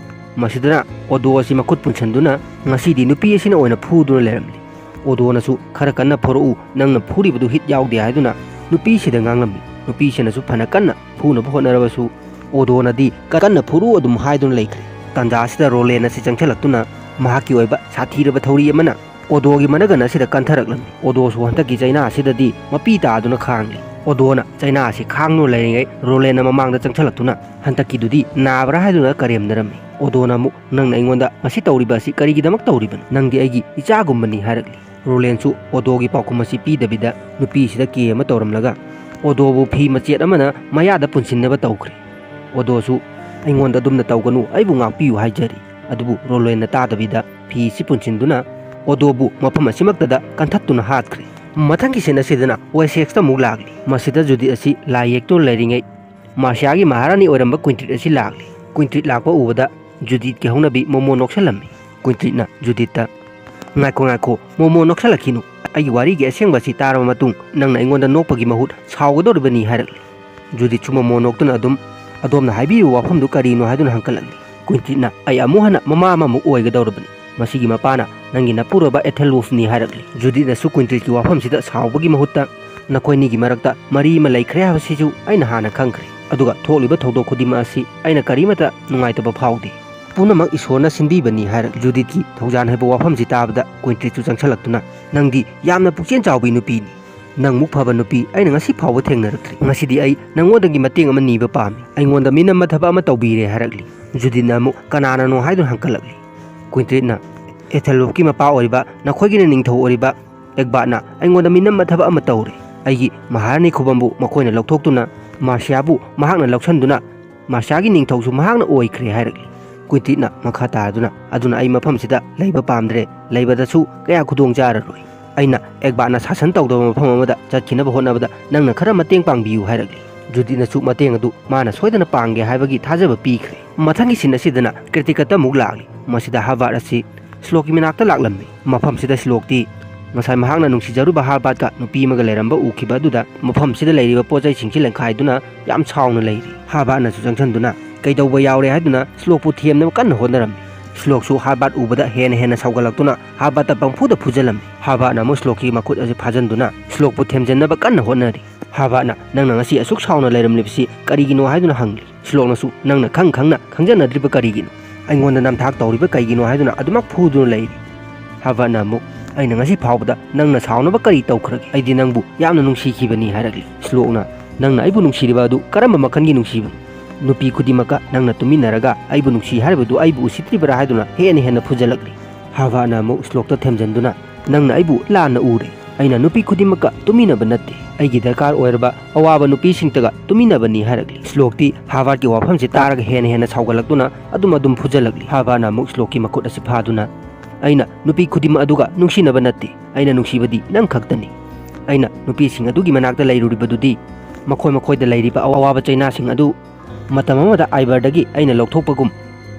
ꯃꯁꯤꯗꯅ ꯑꯣꯗꯣ ꯑꯁꯤ ꯃꯈꯨꯠ ꯄꯨꯟꯁꯤꯟꯗꯨꯅ ꯉꯁꯤꯗꯤ ꯅꯨꯄꯤ ꯑꯁꯤꯅ ꯑꯣꯏꯅ ꯐꯨꯗꯨꯅ ꯂꯩꯔꯝꯂꯤ꯫ ꯑꯣꯗꯣꯅꯁꯨ, "ꯈꯔ ꯀꯟꯅ ꯐꯨꯔꯛꯎ, ꯅꯪꯅ ꯐꯨꯔꯤꯕꯗꯨ ꯍꯤꯠ ꯌꯥꯎꯗꯦ" ꯍꯥꯏꯗꯨꯅ ꯅꯨꯄꯤꯁꯤꯗ ꯉꯥꯡꯂꯝꯃꯤ꯫ ꯅꯨꯄꯤꯁꯤꯅꯁꯨ ꯐꯅ ꯀꯟꯅ ꯐꯨꯅꯕ ꯍꯣꯠꯅꯔꯕꯁꯨ ꯑꯣꯗꯣꯅꯗꯤ ꯀꯟꯅ ꯐꯨꯔꯨ ꯑꯗꯨꯝ ꯍꯥꯏꯗꯨꯅ ꯂꯩꯈ꯭ꯔꯦ꯫ ꯇꯥꯟꯖꯥ ꯑꯁꯤꯗ ꯔꯣꯂꯦꯟ ꯑꯁꯤ ꯆꯪꯁꯤꯜꯂꯛꯇꯨꯅ ꯃꯍꯥꯛꯀꯤ ꯑꯣꯏꯕ ꯁꯥꯊꯤꯔꯕ ꯊꯧꯔꯤ ꯑꯃꯅ ꯑꯣꯗꯣꯒꯤ ꯃꯅꯒꯟ ꯑꯁꯤꯗ ꯀꯟꯊꯔꯛꯂꯝꯃꯤ꯫ ꯑꯣꯗꯣꯁꯨ ꯍꯟꯗꯛꯀꯤ ꯆꯩꯅꯥ ꯑꯁꯤꯗꯗꯤ ꯃꯄꯤ ꯇꯥꯗꯨꯅ ꯈꯥꯡꯂꯤ꯫ ꯑꯣꯗꯣꯅ ꯆꯩꯅꯥ ꯑꯁꯤ ꯈꯥꯡꯗꯨꯅ ꯂꯩꯔꯤꯉꯩ ꯔꯣꯂꯦꯟꯅ ꯃꯃꯥꯡꯗ ꯆꯪꯁꯤꯜꯂꯛꯇꯨꯅ ꯍꯟꯗꯛꯀꯤꯗꯨꯗꯤ ꯅꯥꯕ꯭ꯔꯥ ꯍꯥꯏꯗꯨꯅ ꯀꯔꯦꯝꯅꯔꯝꯃꯤ꯫ ꯑꯣꯗꯣꯅ ꯑꯃꯨꯛ, "ꯅꯪꯅ ꯑꯩꯉꯣꯟꯗ ꯃꯁꯤ ꯇꯧꯔꯤꯕ ꯑꯁꯤ ꯀꯔꯤꯒꯤꯗꯃꯛ ꯇꯧꯔꯤꯕꯅꯣ? ꯅꯪꯗꯤ ꯑꯩꯒꯤ ꯏꯆꯥꯒꯨꯝꯕꯅꯤ" ꯍꯥꯏꯔꯛꯂꯤ꯫ ꯔꯣꯂꯦꯟꯁꯨ ꯑꯣꯗꯣꯒꯤ ꯄꯥꯎꯈꯨꯝ ꯑꯁꯤ ꯄꯤꯗꯕꯤꯗ ꯅꯨꯄꯤꯁꯤꯗ ꯀꯦ ꯑꯃ ꯇꯧꯔꯝꯂꯒ ꯑꯣꯗꯣꯕꯨ ꯐꯤ ꯃꯆꯦꯠ ꯑꯃꯅ ꯃꯌꯥꯗ ꯄꯨꯟꯁꯤꯟꯅꯕ ꯇꯧꯈ꯭ꯔꯦ꯫ ꯑꯣꯗꯣꯁꯨ, "ꯑꯩꯉꯣꯟꯗ ꯑꯗꯨꯝꯅ ꯇꯧꯒꯅꯨ, ꯑꯩꯕꯨ ꯉꯥꯛꯄꯤꯌꯨ" ꯍꯥꯏꯖꯔꯤ꯫ ꯑꯗꯨꯕꯨ ꯔꯣꯂꯦꯟꯅ ꯇꯥꯗꯕꯤꯗ ꯐꯤ ꯑꯁꯤ ꯄꯨꯟꯁꯤꯟꯗꯨꯅ ꯑꯣꯗꯣꯕꯨ ꯃꯐꯝ ꯑꯁꯤꯃꯛꯇꯗ ꯀꯟꯊꯠꯇꯨꯅ ꯍꯥꯠꯈ꯭ꯔꯦ꯫ ꯃꯊꯪꯒꯤ ꯁꯤꯟ ꯑꯁꯤꯗꯅ ꯋꯦꯁꯦꯛꯁꯇ ꯑꯃꯨꯛ ꯂꯥꯛꯂꯤ꯫ ꯃꯁꯤꯗ ꯖꯨꯗꯤꯠ ꯑꯁꯤ ꯂꯥꯏ ꯌꯦꯛꯇꯨꯅ ꯂꯩꯔꯤꯉꯩ ꯃꯥꯔꯁꯤꯌꯥꯒꯤ ꯃꯍꯥꯔꯥꯅꯤ ꯑꯣꯏꯔꯝꯕ ꯀ꯭ꯋꯤꯟꯇ꯭ꯔꯤꯠ ꯑꯁꯤ ꯂꯥꯛꯂꯤ꯫ ꯀ꯭ꯋꯤꯟꯇ꯭ꯔꯤꯠ ꯂꯥꯛꯄ ꯎꯕꯗ ꯖꯨꯗꯤꯠꯀꯤ ꯍꯧꯅꯕꯤ ꯃꯣꯃꯣ ꯅꯣꯛꯁꯜꯂꯝꯃꯤ꯫ ꯀꯨꯏꯟꯇ꯭ꯔꯤꯠꯅ ꯖꯨꯗꯤꯠꯇ, "ꯉꯥꯏꯈꯣ, ꯉꯥꯏꯈꯣ, ꯃꯣꯃꯣ ꯅꯣꯛꯁꯜꯂꯛꯈꯤꯅꯨ꯫ ꯑꯩꯒꯤ ꯋꯥꯔꯤꯒꯤ ꯑꯁꯦꯡꯕ ꯑꯁꯤ ꯇꯥꯔꯕ ꯃꯇꯨꯡ ꯅꯪꯅ ꯑꯩꯉꯣꯟꯗ ꯅꯣꯛꯄꯒꯤ ꯃꯍꯨꯠ ꯁꯥꯎꯒꯗꯧꯔꯤꯕꯅꯤ" ꯍꯥꯏꯔꯛꯂꯤ꯫ ꯖꯨꯗꯤꯠꯁꯨ ꯃꯣꯃꯣ ꯅꯣꯛꯇꯨꯅ ꯑꯗꯨꯝ, "ꯑꯗꯣꯝꯅ ꯍꯥꯏꯕꯤꯔꯤꯕ ꯋꯥꯐꯝꯗꯨ ꯀꯔꯤꯅꯣ?" ꯍꯥꯏꯗꯨꯅ ꯍꯪꯀꯠꯂꯛꯂꯤ꯫ ꯀꯨꯏꯟꯇ꯭ꯔꯤꯠꯅ, "ꯑꯩ ꯑꯃꯨꯛ ꯍꯟꯅ ꯃꯃꯥ ꯑꯃꯃꯨꯛ ꯑꯣꯏꯒꯗꯧꯔꯕꯅꯤ꯫ ꯃꯁꯤꯒꯤ ꯃꯄꯥꯅ ꯅꯪꯒꯤ ꯅꯄꯨꯔꯣꯏꯕ ꯑꯦꯊꯦꯜꯋꯨꯜꯐꯅꯤ" ꯍꯥꯏꯔꯛꯂꯤ꯫ ꯖꯨꯗꯤꯠꯅꯁꯨ ꯀꯨꯏꯟꯇ꯭ꯔꯤꯠꯀꯤ ꯋꯥꯐꯝꯁꯤꯗ ꯁꯥꯎꯕꯒꯤ ꯃꯍꯨꯠꯇ, "ꯅꯈꯣꯏꯅꯤꯒꯤ ꯃꯔꯛꯇ ꯃꯔꯤ ꯑꯃ ꯂꯩꯈ꯭ꯔꯦ ꯍꯥꯏꯕꯁꯤꯁꯨ ꯑꯩꯅ ꯍꯥꯟꯅ ꯈꯪꯈ꯭ꯔꯦ꯫ ꯑꯗꯨꯒ ꯊꯣꯛꯂꯤꯕ ꯊꯧꯗꯣꯛ ꯈꯨꯗꯤꯡꯃꯛ ꯑꯁꯤ ꯑꯩꯅ ꯀꯔꯤꯃꯠꯇ ꯅꯨꯡꯉꯥꯏꯇꯕ ꯐꯥꯎꯗꯦ꯫ ꯄꯨꯝꯅꯃꯛ ꯏꯁꯣꯔꯅ ꯁꯤꯟꯕꯤꯕꯅꯤ" ꯍꯥꯏꯔꯛ꯫ ꯖꯨꯗꯤꯠꯀꯤ ꯊꯧꯖꯥꯟ ꯍꯩꯕ ꯋꯥꯐꯝꯁꯤ ꯇꯥꯕꯗ ꯀꯨꯏꯟꯇ꯭ꯔꯤꯠꯁꯨ ꯆꯪꯁꯤꯜꯂꯛꯇꯨꯅ, "ꯅꯪꯗꯤ ꯌꯥꯝꯅ ꯄꯨꯛꯆꯦꯜ ꯆꯥꯎꯕꯤ ꯅꯨꯄꯤꯅꯤ꯫ ꯅꯪꯃꯨꯛ ꯐꯕ ꯅꯨꯄꯤ ꯑꯩꯅ ꯉꯁꯤ ꯐꯥꯎꯕ ꯊꯦꯡꯅꯔꯛꯇ꯭ꯔꯤ꯫ ꯉꯁꯤꯗꯤ ꯑꯩ ꯅꯪꯉꯣꯟꯗꯒꯤ ꯃꯇꯦꯡ ꯑꯃ ꯅꯤꯕ ꯄꯥꯝꯃꯤ꯫ ꯑꯩꯉꯣꯟꯗ ꯃꯤꯅꯝꯕ ꯊꯕꯛ ꯑꯃ ꯇꯧꯕꯤꯔꯦ" ꯍꯥꯏꯔꯛꯂꯤ꯫ ꯖꯨꯗꯤꯠꯅ ꯑꯃꯨꯛ, "ꯀꯅꯥꯅꯅꯣ?" ꯍꯥꯏꯗꯨꯅ ꯍꯪꯀꯠꯂꯛꯂꯤ꯫ ꯀꯨꯏꯟꯇ꯭ꯔꯤꯠꯅ, "ꯑꯦꯊꯦꯜꯋꯨꯜꯐꯀꯤ ꯃꯄꯥ ꯑꯣꯏꯔꯤꯕ, ꯅꯈꯣꯏꯒꯤꯅ ꯅꯤꯡꯊꯧ ꯑꯣꯏꯔꯤꯕ ꯑꯦꯛꯕꯥꯠꯅ ꯑꯩꯉꯣꯟꯗ ꯃꯤꯅꯝꯕ ꯊꯕꯛ ꯑꯃ ꯇꯧꯔꯦ꯫ ꯑꯩꯒꯤ ꯃꯍꯥꯔꯥꯅꯤ ꯈꯨꯕꯝꯕꯨ ꯃꯈꯣꯏꯅ ꯂꯧꯊꯣꯛꯇꯨꯅ ꯃꯥꯔꯁꯤꯌꯥꯕꯨ ꯃꯍꯥꯛꯅ ꯂꯧꯁꯤꯟꯗꯨꯅ ꯃꯥꯔꯁꯤꯌꯥꯒꯤ ꯅꯤꯡꯊꯧꯁꯨ ꯃꯍꯥꯛꯅ ꯑꯣꯏꯈ꯭ꯔꯦ" ꯍꯥꯏꯔꯛꯂꯤ꯫ ꯀꯨꯏꯟꯇ꯭ꯔꯤꯠꯅ ꯃꯈꯥ ꯇꯥꯗꯨꯅ, "ꯑꯗꯨꯅ ꯑꯩ ꯃꯐꯝꯁꯤꯗ ꯂꯩꯕ ꯄꯥꯝꯗ꯭ꯔꯦ꯫ ꯂꯩꯕꯗꯁꯨ ꯀꯌꯥ ꯈꯨꯗꯣꯡ ꯆꯥꯔꯔꯣꯏ꯫ ꯑꯩꯅ ꯑꯦꯛꯕꯥꯠꯅ ꯁꯥꯁꯟ ꯇꯧꯗꯕ ꯃꯐꯝ ꯑꯃꯗ ꯆꯠꯈꯤꯅꯕ ꯍꯣꯠꯅꯕꯗ ꯅꯪꯅ ꯈꯔ ꯃꯇꯦꯡ ꯄꯥꯡꯕꯤꯌꯨ" ꯍꯥꯏꯔꯛꯂꯤ꯫ ꯖꯨꯗꯤꯠꯅꯁꯨ ꯃꯇꯦꯡ ꯑꯗꯨ ꯃꯥꯅ ꯁꯣꯏꯗꯅ ꯄꯥꯡꯒꯦ ꯍꯥꯏꯕꯒꯤ ꯊꯥꯖꯕ ꯄꯤꯈ꯭ꯔꯦ꯫ ꯃꯊꯪꯒꯤ ꯁꯤꯟ ꯑꯁꯤꯗꯅ ꯀ꯭ꯔꯤꯇꯤꯀꯠꯇ ꯑꯃꯨꯛ ꯂꯥꯛꯂꯤ꯫ ꯃꯁꯤꯗ ꯍꯥꯔꯕꯥꯔꯠ ꯑꯁꯤ ꯁ꯭ꯂꯣꯛꯀꯤ ꯃꯅꯥꯛꯇ ꯂꯥꯛꯂꯝꯃꯤ꯫ ꯃꯐꯝꯁꯤꯗ ꯁ꯭ꯂꯣꯛꯇꯤ ꯉꯁꯥꯏ ꯃꯍꯥꯛꯅ ꯅꯨꯡꯁꯤꯖꯔꯨꯕ ꯍꯥꯔꯕꯥꯔꯠꯀ ꯅꯨꯄꯤ ꯑꯃꯒ ꯂꯩꯔꯝꯕ ꯎꯈꯤꯕ ꯑꯗꯨꯗ ꯃꯐꯝꯁꯤꯗ ꯂꯩꯔꯤꯕ ꯄꯣꯠ ꯆꯩꯁꯤꯡꯁꯤ ꯂꯦꯟꯈꯥꯏꯗꯨꯅ ꯌꯥꯝ ꯁꯥꯎꯅ ꯂꯩꯔꯤ꯫ ꯍꯥꯔꯕꯥꯔꯠꯅꯁꯨ ꯆꯪꯁꯤꯟꯗꯨꯅ ꯀꯩꯗꯧꯕ ꯌꯥꯎꯔꯦ ꯍꯥꯏꯗꯨꯅ ꯁ꯭ꯂꯣꯛꯄꯨ ꯊꯦꯝꯅꯕ ꯀꯟꯅ ꯍꯣꯠꯅꯔꯝꯃꯤ꯫ ꯁ꯭ꯂꯣꯛꯁꯨ ꯍꯥꯔꯕꯥꯔꯠ ꯎꯕꯗ ꯍꯦꯟꯅ ꯍꯦꯟꯅ ꯁꯥꯎꯒꯠꯂꯛꯇꯨꯅ ꯍꯥꯔꯕꯥꯔꯠꯇ ꯄꯪꯐꯨꯗ ꯐꯨꯖꯜꯂꯝꯃꯤ꯫ ꯍꯥꯔꯕꯥꯔꯠꯅ ꯑꯃꯨꯛ ꯁ꯭ꯂꯣꯛꯀꯤ ꯃꯈꯨꯠ ꯑꯁꯤ ꯐꯥꯖꯟꯗꯨꯅ ꯁ꯭ꯂꯣꯛꯄꯨ ꯊꯦꯝꯖꯤꯟꯅꯕ ꯀꯟꯅ ꯍꯣꯠꯅꯔꯤ꯫ ꯍꯥꯔꯕꯥꯔꯠꯅ, "ꯅꯪꯅ ꯉꯁꯤ ꯑꯁꯨꯛ ꯁꯥꯎꯅ ꯂꯩꯔꯝꯂꯤꯕꯁꯤ ꯀꯔꯤꯒꯤꯅꯣ?" ꯍꯥꯏꯗꯨꯅ ꯍꯪꯂꯤ꯫ ꯁ꯭ꯂꯣꯛꯅꯁꯨ, "ꯅꯪꯅ ꯈꯪ ꯈꯪꯅ ꯈꯪꯖꯅꯗ꯭ꯔꯤꯕ ꯀꯔꯤꯒꯤꯅꯣ? ꯑꯩꯉꯣꯟꯗ ꯅꯝꯊꯥꯛ ꯇꯧꯔꯤꯕ ꯀꯩꯒꯤꯅꯣ?" ꯍꯥꯏꯗꯨꯅ ꯑꯗꯨꯃꯛ ꯐꯨꯗꯨꯅ ꯂꯩꯔꯤ꯫ ꯍꯥꯔꯕꯥꯔꯠꯅ ꯑꯃꯨꯛ, "ꯑꯩꯅ ꯉꯁꯤ ꯐꯥꯎꯕꯗ ꯅꯪꯅ ꯁꯥꯎꯅꯕ ꯀꯔꯤ ꯇꯧꯈ꯭ꯔꯒꯦ? ꯑꯩꯗꯤ ꯅꯪꯕꯨ ꯌꯥꯝꯅ ꯅꯨꯡꯁꯤꯈꯤꯕꯅꯤ" ꯍꯥꯏꯔꯛꯂꯤ꯫ ꯁ꯭ꯂꯣꯛꯅ, "ꯅꯪꯅ ꯑꯩꯕꯨ ꯅꯨꯡꯁꯤꯔꯤꯕ ꯑꯗꯨ ꯀꯔꯝꯕ ꯃꯈꯜꯒꯤ ꯅꯨꯡꯁꯤꯕꯅꯣ? ꯅꯨꯄꯤ ꯈꯨꯗꯤꯡꯃꯛꯀ ꯅꯪꯅ ꯇꯨꯃꯤꯟꯅꯔꯒ ꯑꯩꯕꯨ ꯅꯨꯡꯁꯤ ꯍꯥꯏꯔꯤꯕꯗꯨ ꯑꯩꯕꯨ ꯎꯁꯤꯠꯇ꯭ꯔꯤꯕꯔꯥ?" ꯍꯥꯏꯗꯨꯅ ꯍꯦꯟꯅ ꯍꯦꯟꯅ ꯐꯨꯖꯜꯂꯛꯂꯤ꯫ ꯍꯥꯔꯕꯥꯔꯠꯅ ꯑꯃꯨꯛ ꯁ꯭ꯂꯣꯛꯇ ꯊꯦꯝꯖꯤꯟꯗꯨꯅ, "ꯅꯪꯅ ꯑꯩꯕꯨ ꯂꯥꯟꯅ ꯎꯔꯦ꯫ ꯑꯩꯅ ꯅꯨꯄꯤ ꯈꯨꯗꯤꯡꯃꯛꯀ ꯇꯨꯃꯤꯟꯅꯕ ꯅꯠꯇꯦ꯫ ꯑꯩꯒꯤ ꯗꯔꯀꯥꯔ ꯑꯣꯏꯔꯕ ꯑꯋꯥꯕ ꯅꯨꯄꯤꯁꯤꯡꯇꯒ ꯇꯨꯃꯤꯟꯅꯕꯅꯤ" ꯍꯥꯏꯔꯛꯂꯤ꯫ ꯁ꯭ꯂꯣꯛꯇꯤ ꯍꯥꯔꯕꯥꯔꯠꯀꯤ ꯋꯥꯐꯝꯁꯤ ꯇꯥꯔꯒ ꯍꯦꯟꯅ ꯍꯦꯟꯅ ꯁꯥꯎꯒꯠꯂꯛꯇꯨꯅ ꯑꯗꯨꯝ ꯑꯗꯨꯝ ꯐꯨꯖꯜꯂꯛꯂꯤ꯫ ꯍꯥꯔꯕꯥꯔꯠꯅ ꯑꯃꯨꯛ ꯁ꯭ꯂꯣꯛꯀꯤ ꯃꯈꯨꯠ ꯑꯁꯤ ꯐꯥꯗꯨꯅ, "ꯑꯩꯅ ꯅꯨꯄꯤ ꯈꯨꯗꯤꯡꯃꯛ ꯑꯗꯨꯒ ꯅꯨꯡꯁꯤꯅꯕ ꯅꯠꯇꯦ꯫ ꯑꯩꯅ ꯅꯨꯡꯁꯤꯕꯗꯤ ꯅꯪ ꯈꯛꯇꯅꯤ꯫ ꯑꯩꯅ ꯅꯨꯄꯤꯁꯤꯡ ꯑꯗꯨꯒꯤ ꯃꯅꯥꯛꯇ ꯂꯩꯔꯨꯔꯤꯕꯗꯨꯗꯤ ꯃꯈꯣꯏ ꯃꯈꯣꯏꯗ ꯂꯩꯔꯤꯕ ꯑꯋꯥꯕ ꯆꯩꯅꯥꯁꯤꯡ ꯑꯗꯨ ꯃꯇꯝ ꯑꯃꯗ ꯑꯥꯏꯕꯔꯗꯒꯤ ꯑꯩꯅ ꯂꯧꯊꯣꯛꯄꯒꯨꯝ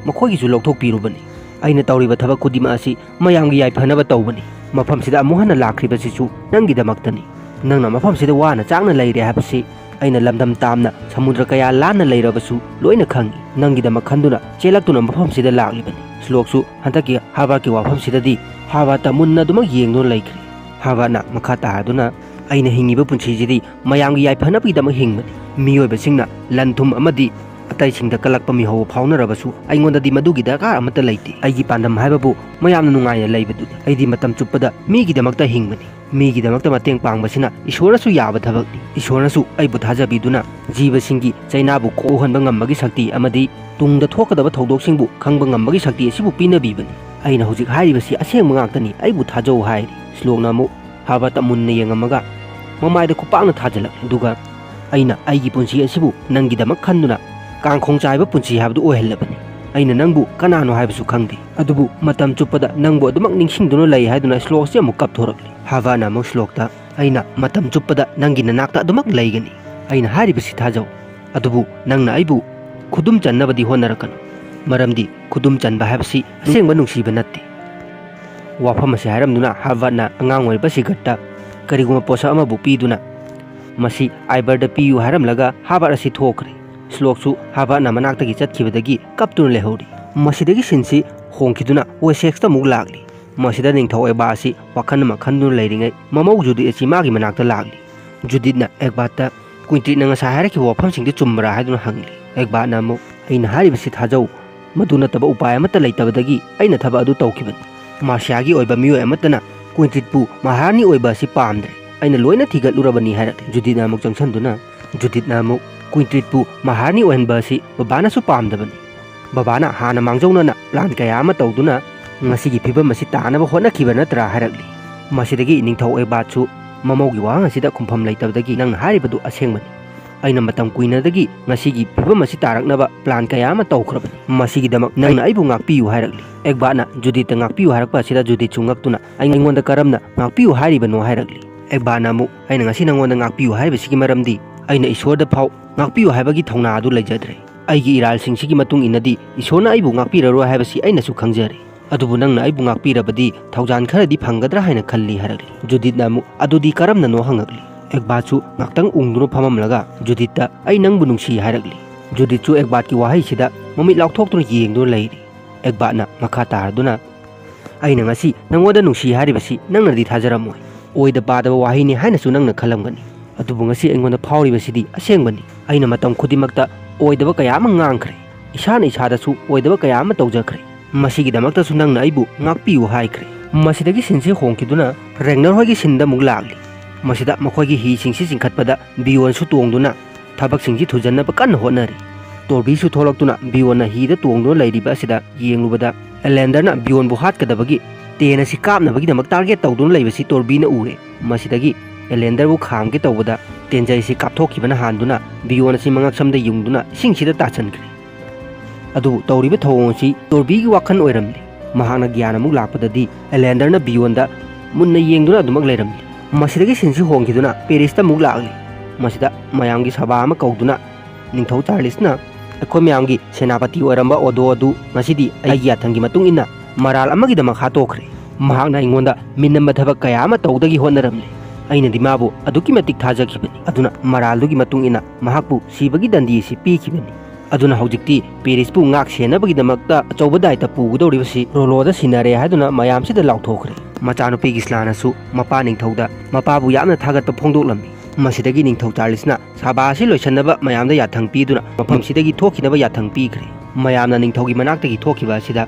ꯃꯈꯣꯏꯒꯤꯁꯨ ꯂꯧꯊꯣꯛꯄꯤꯔꯨꯕꯅꯤ꯫ ꯑꯩꯅ ꯇꯧꯔꯤꯕ ꯊꯕꯛ ꯈꯨꯗꯤꯡꯃꯛ ꯑꯁꯤ ꯃꯌꯥꯝꯒꯤ ꯌꯥꯏꯐꯅꯕ ꯇꯧꯕꯅꯤ꯫ ꯃꯐꯝꯁꯤꯗ ꯑꯃꯨꯛ ꯍꯟꯅ ꯂꯥꯛꯈ꯭ꯔꯤꯕꯁꯤꯁꯨ ꯅꯪꯒꯤꯗꯃꯛꯇꯅꯤ꯫ ꯅꯪꯅ ꯃꯐꯝꯁꯤꯗ ꯋꯥꯅ ꯆꯥꯛꯅ ꯂꯩꯔꯦ ꯍꯥꯏꯕꯁꯤ ꯑꯩꯅ ꯂꯝꯗꯝ ꯇꯥꯝꯅ ꯁꯃꯨꯗ꯭ꯔ ꯀꯌꯥ ꯂꯥꯟꯅ ꯂꯩꯔꯕꯁꯨ ꯂꯣꯏꯅ ꯈꯪꯏ꯫ ꯅꯪꯒꯤꯗꯃꯛ ꯈꯟꯗꯨꯅ ꯆꯦꯜꯂꯛꯇꯨꯅ ꯃꯐꯝꯁꯤꯗ ꯂꯥꯛꯂꯤꯕꯅꯤ꯫ ꯁ꯭ꯂꯣꯛꯁꯨ ꯍꯟꯗꯛꯀꯤ ꯍꯥꯔꯕꯥꯔꯠꯀꯤ ꯋꯥꯐꯝꯁꯤꯗꯗꯤ ꯍꯥꯔꯕꯥꯔꯠꯇ ꯃꯨꯟꯅ ꯑꯗꯨꯃꯛ ꯌꯦꯡꯗꯨꯅ ꯂꯩꯈ꯭ꯔꯦ꯫ ꯍꯥꯔꯕꯥꯔꯠꯅ ꯃꯈꯥ ꯇꯥꯗꯨꯅ, "ꯑꯩꯅ ꯍꯤꯡꯉꯤꯕ ꯄꯨꯟꯁꯤꯁꯤꯗꯤ ꯃꯌꯥꯝꯒꯤ ꯌꯥꯏꯐꯅꯕꯒꯤꯗꯃꯛ ꯍꯤꯡꯕꯅꯤ꯫ ꯃꯤꯑꯣꯏꯕꯁꯤꯡꯅ ꯂꯟ ꯊꯨꯝ ꯑꯃꯗꯤ ꯑꯇꯩꯁꯤꯡꯗ ꯀꯜꯂꯛꯄ ꯃꯤꯍꯧꯕ ꯐꯥꯎꯅꯔꯕꯁꯨ ꯑꯩꯉꯣꯟꯗꯗꯤ ꯃꯗꯨꯒꯤ ꯗꯔꯀꯥꯔ ꯑꯃꯠꯇ ꯂꯩꯇꯦ꯫ ꯑꯩꯒꯤ ꯄꯥꯟꯗꯝ ꯍꯥꯏꯕꯕꯨ ꯃꯌꯥꯝꯅ ꯅꯨꯡꯉꯥꯏꯅ ꯂꯩꯕꯗꯨꯅꯤ꯫ ꯑꯩꯗꯤ ꯃꯇꯝ ꯆꯨꯞꯄꯗ ꯃꯤꯒꯤꯗꯃꯛꯇ ꯍꯤꯡꯕꯅꯤ꯫ ꯃꯤꯒꯤꯗꯃꯛꯇ ꯃꯇꯦꯡ ꯄꯥꯡꯕꯁꯤꯅ ꯏꯁꯣꯔꯅꯁꯨ ꯌꯥꯕ ꯊꯕꯛꯅꯤ꯫ ꯏꯁꯣꯔꯅꯁꯨ ꯑꯩꯕꯨ ꯊꯥꯖꯕꯤꯗꯨꯅ ꯖꯤꯕꯁꯤꯡꯒꯤ ꯆꯩꯅꯥꯕꯨ ꯀꯣꯛꯍꯟꯕ ꯉꯝꯕꯒꯤ ꯁꯛꯇꯤ ꯑꯃꯗꯤ ꯇꯨꯡꯗ ꯊꯣꯛꯀꯗꯕ ꯊꯧꯗꯣꯛꯁꯤꯡꯕꯨ ꯈꯪꯕ ꯉꯝꯕꯒꯤ ꯁꯛꯇꯤ ꯑꯁꯤꯕꯨ ꯄꯤꯅꯕꯤꯕꯅꯤ꯫ ꯑꯩꯅ ꯍꯧꯖꯤꯛ ꯍꯥꯏꯔꯤꯕꯁꯤ ꯑꯁꯦꯡꯕ ꯉꯥꯛꯇꯅꯤ꯫ ꯑꯩꯕꯨ ꯊꯥꯖꯧ" ꯍꯥꯏꯔꯤ꯫ ꯁ꯭ꯂꯣꯛꯅ ꯑꯃꯨꯛ ꯍꯥꯔꯕꯥꯔꯠꯇ ꯃꯨꯟꯅ ꯌꯦꯡꯉꯝꯃꯒ ꯃꯃꯥꯏꯗ ꯈꯨꯄꯥꯛꯅ ꯊꯥꯖꯤꯜꯂꯛꯂꯤ꯫ ꯑꯗꯨꯒ, "ꯑꯩꯅ ꯑꯩꯒꯤ ꯄꯨꯟꯁꯤ ꯑꯁꯤꯕꯨ ꯅꯪꯒꯤꯗꯃꯛ ꯈꯟꯗꯨꯅ ꯀꯥꯡꯈꯣꯡ ꯆꯥꯏꯕ ꯄꯨꯟꯁꯤ ꯍꯥꯏꯕꯗꯨ ꯑꯣꯏꯍꯜꯂꯕꯅꯤ꯫ ꯑꯩꯅ ꯅꯪꯕꯨ ꯀꯅꯥꯅꯣ ꯍꯥꯏꯕꯁꯨ ꯈꯪꯗꯦ꯫ ꯑꯗꯨꯕꯨ ꯃꯇꯝ ꯆꯨꯞꯄꯗ ꯅꯪꯕꯨ ꯑꯗꯨꯃꯛ ꯅꯤꯡꯁꯤꯡꯗꯨꯅ ꯂꯩ" ꯍꯥꯏꯗꯨꯅ ꯁ꯭ꯂꯣꯛꯁꯤ ꯑꯃꯨꯛ ꯀꯞꯊꯣꯔꯛꯂꯤ꯫ ꯍꯥꯔꯕꯥꯔꯠꯅ ꯑꯃꯨꯛ ꯁ꯭ꯂꯣꯛꯇ, "ꯑꯩꯅ ꯃꯇꯝ ꯆꯨꯞꯄꯗ ꯅꯪꯒꯤ ꯅꯅꯥꯛꯇ ꯑꯗꯨꯃꯛ ꯂꯩꯒꯅꯤ꯫ ꯑꯩꯅ ꯍꯥꯏꯔꯤꯕꯁꯤ ꯊꯥꯖꯧ꯫ ꯑꯗꯨꯕꯨ ꯅꯪꯅ ꯑꯩꯕꯨ ꯈꯨꯗꯨꯝ ꯆꯟꯅꯕꯗꯤ ꯍꯣꯠꯅꯔꯛꯀꯅꯨ꯫ ꯃꯔꯝꯗꯤ ꯈꯨꯗꯨꯝ ꯆꯟꯕ ꯍꯥꯏꯕꯁꯤ ꯑꯁꯦꯡꯕ ꯅꯨꯡꯁꯤꯕ ꯅꯠꯇꯦ"꯫ ꯋꯥꯐꯝ ꯑꯁꯤ ꯍꯥꯏꯔꯝꯗꯨꯅ ꯍꯥꯔꯕꯥꯔꯠꯅ ꯑꯉꯥꯡ ꯑꯣꯏꯔꯤꯕ ꯁꯤꯒꯔꯠꯇ ꯀꯔꯤꯒꯨꯝꯕ ꯄꯣꯠꯁꯛ ꯑꯃꯕꯨ ꯄꯤꯗꯨꯅ, "ꯃꯁꯤ ꯑꯥꯏꯕꯔꯗ ꯄꯤꯌꯨ" ꯍꯥꯏꯔꯝꯂꯒ ꯍꯥꯔꯕꯥꯔꯠ ꯑꯁꯤ ꯊꯣꯛꯈ꯭ꯔꯦ꯫ ꯁ꯭ꯂꯣꯛꯁꯨ ꯍꯥꯔꯕꯥꯔꯠꯅ ꯃꯅꯥꯛꯇꯒꯤ ꯆꯠꯈꯤꯕꯗꯒꯤ ꯀꯞꯇꯨꯅ ꯂꯩꯍꯧꯔꯤ꯫ ꯃꯁꯤꯗꯒꯤ ꯁꯤꯟꯁꯤ ꯍꯣꯡꯈꯤꯗꯨꯅ ꯋꯦꯁꯦꯛꯁꯇ ꯑꯃꯨꯛ ꯂꯥꯛꯂꯤ꯫ ꯃꯁꯤꯗ ꯅꯤꯡꯊꯧ ꯑꯦꯕꯥ ꯑꯁꯤ ꯋꯥꯈꯜ ꯑꯃ ꯈꯟꯗꯨꯅ ꯂꯩꯔꯤꯉꯩ ꯃꯃꯧ ꯖꯨꯗꯤꯠ ꯑꯁꯤ ꯃꯥꯒꯤ ꯃꯅꯥꯛꯇ ꯂꯥꯛꯂꯤ꯫ ꯖꯨꯗꯤꯠꯅ ꯑꯦꯒꯕꯥꯠꯇ, "ꯀ꯭ꯋꯤꯟꯇ꯭ꯔꯤꯠꯅ ꯉꯁꯥꯏ ꯍꯥꯏꯔꯛꯈꯤꯕ ꯋꯥꯐꯝꯁꯤꯡꯗꯨ ꯆꯨꯝꯕ꯭ꯔꯥ?" ꯍꯥꯏꯗꯨꯅ ꯍꯪꯂꯤ꯫ ꯑꯦꯒꯕꯥꯠꯅ ꯑꯃꯨꯛ, "ꯑꯩꯅ ꯍꯥꯏꯔꯤꯕꯁꯤ ꯊꯥꯖꯧ꯫ ꯃꯗꯨ ꯅꯠꯇꯕ ꯎꯄꯥꯏ ꯑꯃꯠꯇ ꯂꯩꯇꯕꯗꯒꯤ ꯑꯩꯅ ꯊꯕꯛ ꯑꯗꯨ ꯇꯧꯈꯤꯕꯅꯤ꯫ ꯃꯥꯔꯁꯤꯌꯥꯒꯤ ꯑꯣꯏꯕ ꯃꯤꯑꯣꯏ ꯑꯃꯠꯇꯅ ꯀ꯭ꯋꯤꯟꯇ꯭ꯔꯤꯠꯄꯨ ꯃꯍꯥꯔꯥꯅꯤ ꯑꯣꯏꯕ ꯑꯁꯤ ꯄꯥꯝꯗ꯭ꯔꯦ꯫ ꯑꯩꯅ ꯂꯣꯏꯅ ꯊꯤꯒꯠꯂꯨꯔꯕꯅꯤ" ꯍꯥꯏꯔꯛꯂꯤ꯫ ꯖꯨꯗꯤꯠꯅ ꯑꯃꯨꯛ ꯆꯪꯁꯤꯟꯗꯨꯅ, ꯖꯨꯗꯤꯠꯅ ꯑꯃꯨꯛ, "ꯀ꯭ꯋꯤꯟꯇ꯭ꯔꯤꯠꯄꯨ ꯃꯍꯥꯔꯥꯅꯤ ꯑꯣꯏꯍꯟꯕ ꯑꯁꯤ ꯕꯕꯥꯅꯁꯨ ꯄꯥꯝꯗꯕꯅꯤ꯫ ꯕꯕꯥꯅ ꯍꯥꯟꯅ ꯃꯥꯡꯖꯧꯅꯅ ꯄ꯭ꯂꯥꯟ ꯀꯌꯥ ꯑꯃ ꯇꯧꯗꯨꯅ ꯉꯁꯤꯒꯤ ꯐꯤꯕꯝ ꯑꯁꯤ ꯇꯥꯅꯕ ꯍꯣꯠꯅꯈꯤꯕ ꯅꯠꯇ꯭ꯔꯥ?" ꯍꯥꯏꯔꯛꯂꯤ꯫ ꯃꯁꯤꯗꯒꯤ ꯅꯤꯡꯊꯧ ꯑꯦꯕꯥꯠꯁꯨ, "ꯃꯃꯧꯒꯤ ꯋꯥꯍꯪ ꯑꯁꯤꯗ ꯈꯨꯝꯐꯝ ꯂꯩꯇꯕꯗꯒꯤ ꯅꯪꯅ ꯍꯥꯏꯔꯤꯕꯗꯨ ꯑꯁꯦꯡꯕꯅꯤ꯫ ꯑꯩꯅ ꯃꯇꯝ ꯀꯨꯏꯅꯗꯒꯤ ꯉꯁꯤꯒꯤ ꯐꯤꯕꯝ ꯑꯁꯤ ꯇꯥꯔꯛꯅꯕ ꯄ꯭ꯂꯥꯟ ꯀꯌꯥ ꯑꯃ ꯇꯧꯈ꯭ꯔꯕꯅꯤ꯫ ꯃꯁꯤꯒꯤꯗꯃꯛ ꯅꯪꯅ ꯑꯩꯕꯨ ꯉꯥꯛꯄꯤꯌꯨ" ꯍꯥꯏꯔꯛꯂꯤ꯫ ꯑꯦꯒꯕꯥꯠꯅ ꯖꯨꯗꯤꯠꯇ ꯉꯥꯛꯄꯤꯌꯨ ꯍꯥꯏꯔꯛꯄ ꯑꯁꯤꯗ ꯖꯨꯗꯤꯠꯁꯨ ꯉꯛꯇꯨꯅ, "ꯑꯩꯉꯣꯟꯗ ꯀꯔꯝꯅ ꯉꯥꯛꯄꯤꯌꯨ ꯍꯥꯏꯔꯤꯕꯅꯣ?" ꯍꯥꯏꯔꯛꯂꯤ꯫ ꯑꯦꯒꯕꯥꯠꯅ ꯑꯃꯨꯛ, "ꯑꯩꯅ ꯉꯁꯤ ꯅꯪꯉꯣꯟꯗ ꯉꯥꯛꯄꯤꯌꯨ ꯍꯥꯏꯔꯤꯕꯁꯤꯒꯤ ꯃꯔꯝꯗꯤ ꯑꯩꯅ ꯏꯁꯣꯔꯗ ꯐꯥꯎ ꯉꯥꯛꯄꯤꯌꯨ ꯍꯥꯏꯕꯒꯤ ꯊꯧꯅꯥ ꯑꯗꯨ ꯂꯩꯖꯗ꯭ꯔꯦ꯫ "ꯑꯩꯒꯤ ꯏꯔꯥꯜꯁꯤꯡꯁꯤꯒꯤ ꯃꯇꯨꯡ ꯏꯟꯅꯗꯤ ꯏꯁꯣꯔꯅ ꯑꯩꯕꯨ ꯉꯥꯛꯄꯤꯔꯔꯣꯏ ꯍꯥꯏꯕꯁꯤ ꯑꯩꯅꯁꯨ ꯈꯪꯖꯔꯤ꯫ ꯑꯗꯨꯕꯨ ꯅꯪꯅ ꯑꯩꯕꯨ ꯉꯥꯛꯄꯤꯔꯕꯗꯤ ꯊꯧꯖꯥꯜ ꯈꯔꯗꯤ ꯐꯪꯒꯗ꯭ꯔꯥ ꯍꯥꯏꯅ ꯈꯜꯂꯤ" ꯍꯥꯏꯔꯛꯂꯤ꯫ ꯖꯨꯗꯤꯠꯅ ꯑꯃꯨꯛ, "ꯑꯗꯨꯗꯤ ꯀꯔꯝꯅꯅꯣ?" ꯍꯪꯉꯛꯂꯤ꯫ ꯑꯦꯒꯕꯥꯠꯁꯨ ꯉꯥꯛꯇꯪ ꯎꯪꯗꯨꯅ ꯐꯝꯃꯝꯂꯒ ꯖꯨꯗꯤꯠꯇ "ꯑꯩ ꯅꯪꯕꯨ ꯅꯨꯡꯁꯤ" ꯍꯥꯏꯔꯛꯂꯤ꯫ ꯖꯨꯗꯤꯠꯁꯨ ꯑꯦꯒꯕꯥꯠꯀꯤ ꯋꯥꯍꯩꯁꯤꯗ ꯃꯃꯤꯠ ꯂꯥꯎꯊꯣꯛꯇꯨꯅ ꯌꯦꯡꯗꯨꯅ ꯂꯩꯔꯤ꯫ ꯑꯦꯒꯕꯥꯠꯅ ꯃꯈꯥ ꯇꯥꯔꯗꯨꯅ, "ꯑꯩꯅ ꯉꯁꯤ ꯅꯪꯉꯣꯟꯗ ꯅꯨꯡꯁꯤ ꯍꯥꯏꯔꯤꯕꯁꯤ ꯅꯪꯅꯗꯤ ꯊꯥꯖꯔꯝꯃꯣꯏ꯫ ꯑꯣꯏꯗ ꯄꯥꯗꯕ ꯋꯥꯍꯩꯅꯤ ꯍꯥꯏꯅꯁꯨ ꯅꯪꯅ ꯈꯜꯂꯝꯒꯅꯤ꯫ ꯑꯗꯨꯕꯨ ꯉꯁꯤ ꯑꯩꯉꯣꯟꯗ ꯐꯥꯎꯔꯤꯕꯁꯤꯗꯤ ꯑꯁꯦꯡꯕꯅꯤ꯫ ꯑꯩꯅ ꯃꯇꯝ ꯈꯨꯗꯤꯡꯃꯛꯇ ꯑꯣꯏꯗꯕ ꯀꯌꯥ ꯑꯃ ꯉꯥꯡꯈ꯭ꯔꯦ꯫ ꯏꯁꯥꯅ ꯏꯁꯥꯗꯁꯨ ꯑꯣꯏꯗꯕ ꯀꯌꯥ ꯑꯃ ꯇꯧꯖꯈ꯭ꯔꯦ꯫ ꯃꯁꯤꯒꯤꯗꯃꯛꯇꯁꯨ ꯅꯪꯅ ꯑꯩꯕꯨ ꯉꯥꯛꯄꯤꯌꯨ" ꯍꯥꯏꯈ꯭ꯔꯦ꯫ ꯃꯁꯤꯗꯒꯤ ꯁꯤꯟꯁꯤ ꯍꯣꯡꯈꯤꯗꯨꯅ ꯔꯦꯒꯅꯔ ꯍꯣꯏꯒꯤ ꯁꯤꯟꯗ ꯑꯃꯨꯛ ꯂꯥꯛꯂꯤ꯫ ꯃꯁꯤꯗ ꯃꯈꯣꯏꯒꯤ ꯍꯤꯁꯤꯡꯁꯤ ꯆꯤꯡꯈꯠꯄꯗ ꯕꯤꯌꯣꯟꯁꯨ ꯇꯣꯡꯗꯨꯅ ꯊꯕꯛꯁꯤꯡꯁꯤ ꯊꯨꯖꯟꯅꯕ ꯀꯟꯅ ꯍꯣꯠꯅꯔꯤ꯫ ꯇꯣꯔꯕꯤꯁꯨ ꯊꯣꯛꯂꯛꯇꯨꯅ ꯕꯤꯌꯣꯟꯅ ꯍꯤꯗ ꯇꯣꯡꯗꯨꯅ ꯂꯩꯔꯤꯕ ꯑꯁꯤꯗ ꯌꯦꯡꯂꯨꯕꯗ, ꯑꯦꯂꯦꯟꯗꯔꯅ ꯕꯤꯌꯣꯟꯕꯨ ꯍꯥꯠꯀꯗꯕꯒꯤ ꯇꯦꯟ ꯑꯁꯤ ꯀꯥꯞꯅꯕꯒꯤꯗꯃꯛ ꯇꯥꯔꯒꯦꯠ ꯇꯧꯗꯨꯅ ꯂꯩꯕꯁꯤ ꯇꯣꯔꯕꯤꯅ ꯎꯔꯦ꯫ ꯃꯁꯤꯗꯒꯤ ꯑꯦꯂꯦꯟꯗꯔꯕꯨ ꯈꯥꯝꯒꯦ ꯇꯧꯕꯗ ꯇꯦꯟꯖꯩ ꯑꯁꯤ ꯀꯥꯞꯊꯣꯛꯈꯤꯕꯅ ꯍꯥꯟꯗꯨꯅ ꯕꯤꯌꯣꯟ ꯑꯁꯤ ꯃꯉꯛꯁꯝꯗ ꯌꯨꯡꯗꯨꯅ ꯏꯁꯤꯡꯁꯤꯗ ꯇꯥꯁꯤꯟꯈ꯭ꯔꯦ꯫ ꯑꯗꯨꯕꯨ ꯇꯧꯔꯤꯕ ꯊꯧꯑꯣꯡ ꯑꯁꯤ ꯇꯣꯔꯕꯤꯒꯤ ꯋꯥꯈꯜ ꯑꯣꯏꯔꯝꯂꯦ꯫ ꯃꯍꯥꯛꯅ ꯒ꯭ꯌꯥꯟ ꯑꯃꯨꯛ ꯂꯥꯛꯄꯗꯗꯤ ꯑꯦꯂꯦꯟꯗꯔꯅ ꯕꯤꯌꯣꯟꯗ ꯃꯨꯟꯅ ꯌꯦꯡꯗꯨꯅ ꯑꯗꯨꯃꯛ ꯂꯩꯔꯝꯂꯦ꯫ ꯃꯁꯤꯗꯒꯤ ꯁꯤꯟꯁꯤ ꯍꯣꯡꯈꯤꯗꯨꯅ ꯄꯦꯔꯤꯁꯇ ꯑꯃꯨꯛ ꯂꯥꯛꯂꯤ꯫ ꯃꯁꯤꯗ ꯃꯌꯥꯝꯒꯤ ꯁꯚꯥ ꯑꯃ ꯀꯧꯗꯨꯅ ꯅꯤꯡꯊꯧ ꯆꯥꯔꯂꯤꯁꯅ, "ꯑꯩꯈꯣꯏ ꯃꯌꯥꯝꯒꯤ ꯁꯦꯅꯥꯄꯇꯤ ꯑꯣꯏꯔꯝꯕ ꯑꯣꯗꯣ ꯑꯗꯨ ꯉꯁꯤꯗꯤ ꯑꯩꯒꯤ ꯌꯥꯊꯪꯒꯤ ꯃꯇꯨꯡ ꯏꯟꯅ ꯃꯔꯥꯜ ꯑꯃꯒꯤꯗꯃꯛ ꯍꯥꯠꯇꯣꯛꯈ꯭ꯔꯦ꯫ ꯃꯍꯥꯛꯅ ꯑꯩꯉꯣꯟꯗ ꯃꯤꯅꯝꯕ ꯊꯕꯛ ꯀꯌꯥ ꯑꯃ ꯇꯧꯗꯒꯤ ꯍꯣꯠꯅꯔꯝꯂꯦ꯫ ꯑꯩꯅꯗꯤ ꯃꯥꯕꯨ ꯑꯗꯨꯛꯀꯤ ꯃꯇꯤꯛ ꯊꯥꯖꯈꯤꯕꯅꯤ꯫ ꯑꯗꯨꯅ ꯃꯔꯥꯜꯗꯨꯒꯤ ꯃꯇꯨꯡ ꯏꯟꯅ ꯃꯍꯥꯛꯄꯨ ꯁꯤꯕꯒꯤ ꯗꯟꯗꯤ ꯑꯁꯤ ꯄꯤꯈꯤꯕꯅꯤ꯫ ꯑꯗꯨꯅ ꯍꯧꯖꯤꯛꯇꯤ ꯄꯦꯔꯤꯁꯄꯨ ꯉꯥꯛ ꯁꯦꯟꯅꯕꯒꯤꯗꯃꯛꯇ ꯑꯆꯧꯕ ꯗꯥꯏꯇ ꯄꯨꯒꯗꯧꯔꯤꯕꯁꯤ ꯔꯣꯂꯣꯗ ꯁꯤꯟꯅꯔꯦ" ꯍꯥꯏꯗꯨꯅ ꯃꯌꯥꯝꯁꯤꯗ ꯂꯥꯎꯊꯣꯛꯈ꯭ꯔꯦ꯫ ꯃꯆꯥꯅꯨꯄꯤ ꯒꯤꯁꯂꯥꯅꯁꯨ ꯃꯄꯥ ꯅꯤꯡꯊꯧꯗ ꯃꯄꯥꯕꯨ ꯌꯥꯝꯅ ꯊꯥꯒꯠꯄ ꯐꯣꯡꯗꯣꯛꯂꯝꯃꯤ꯫ ꯃꯁꯤꯗꯒꯤ ꯅꯤꯡꯊꯧ ꯆꯥꯔꯂꯤꯁꯅ ꯁꯥꯕꯥ ꯑꯁꯤ ꯂꯣꯏꯁꯤꯟꯅꯕ ꯃꯌꯥꯝꯗ ꯌꯥꯊꯪ ꯄꯤꯗꯨꯅ ꯃꯐꯝꯁꯤꯗꯒꯤ ꯊꯣꯛꯈꯤꯅꯕ ꯌꯥꯊꯪ ꯄꯤꯈ꯭ꯔꯦ꯫ ꯃꯌꯥꯝꯅ ꯅꯤꯡꯊꯧꯒꯤ ꯃꯅꯥꯛꯇꯒꯤ ꯊꯣꯛꯈꯤꯕ ꯑꯁꯤꯗ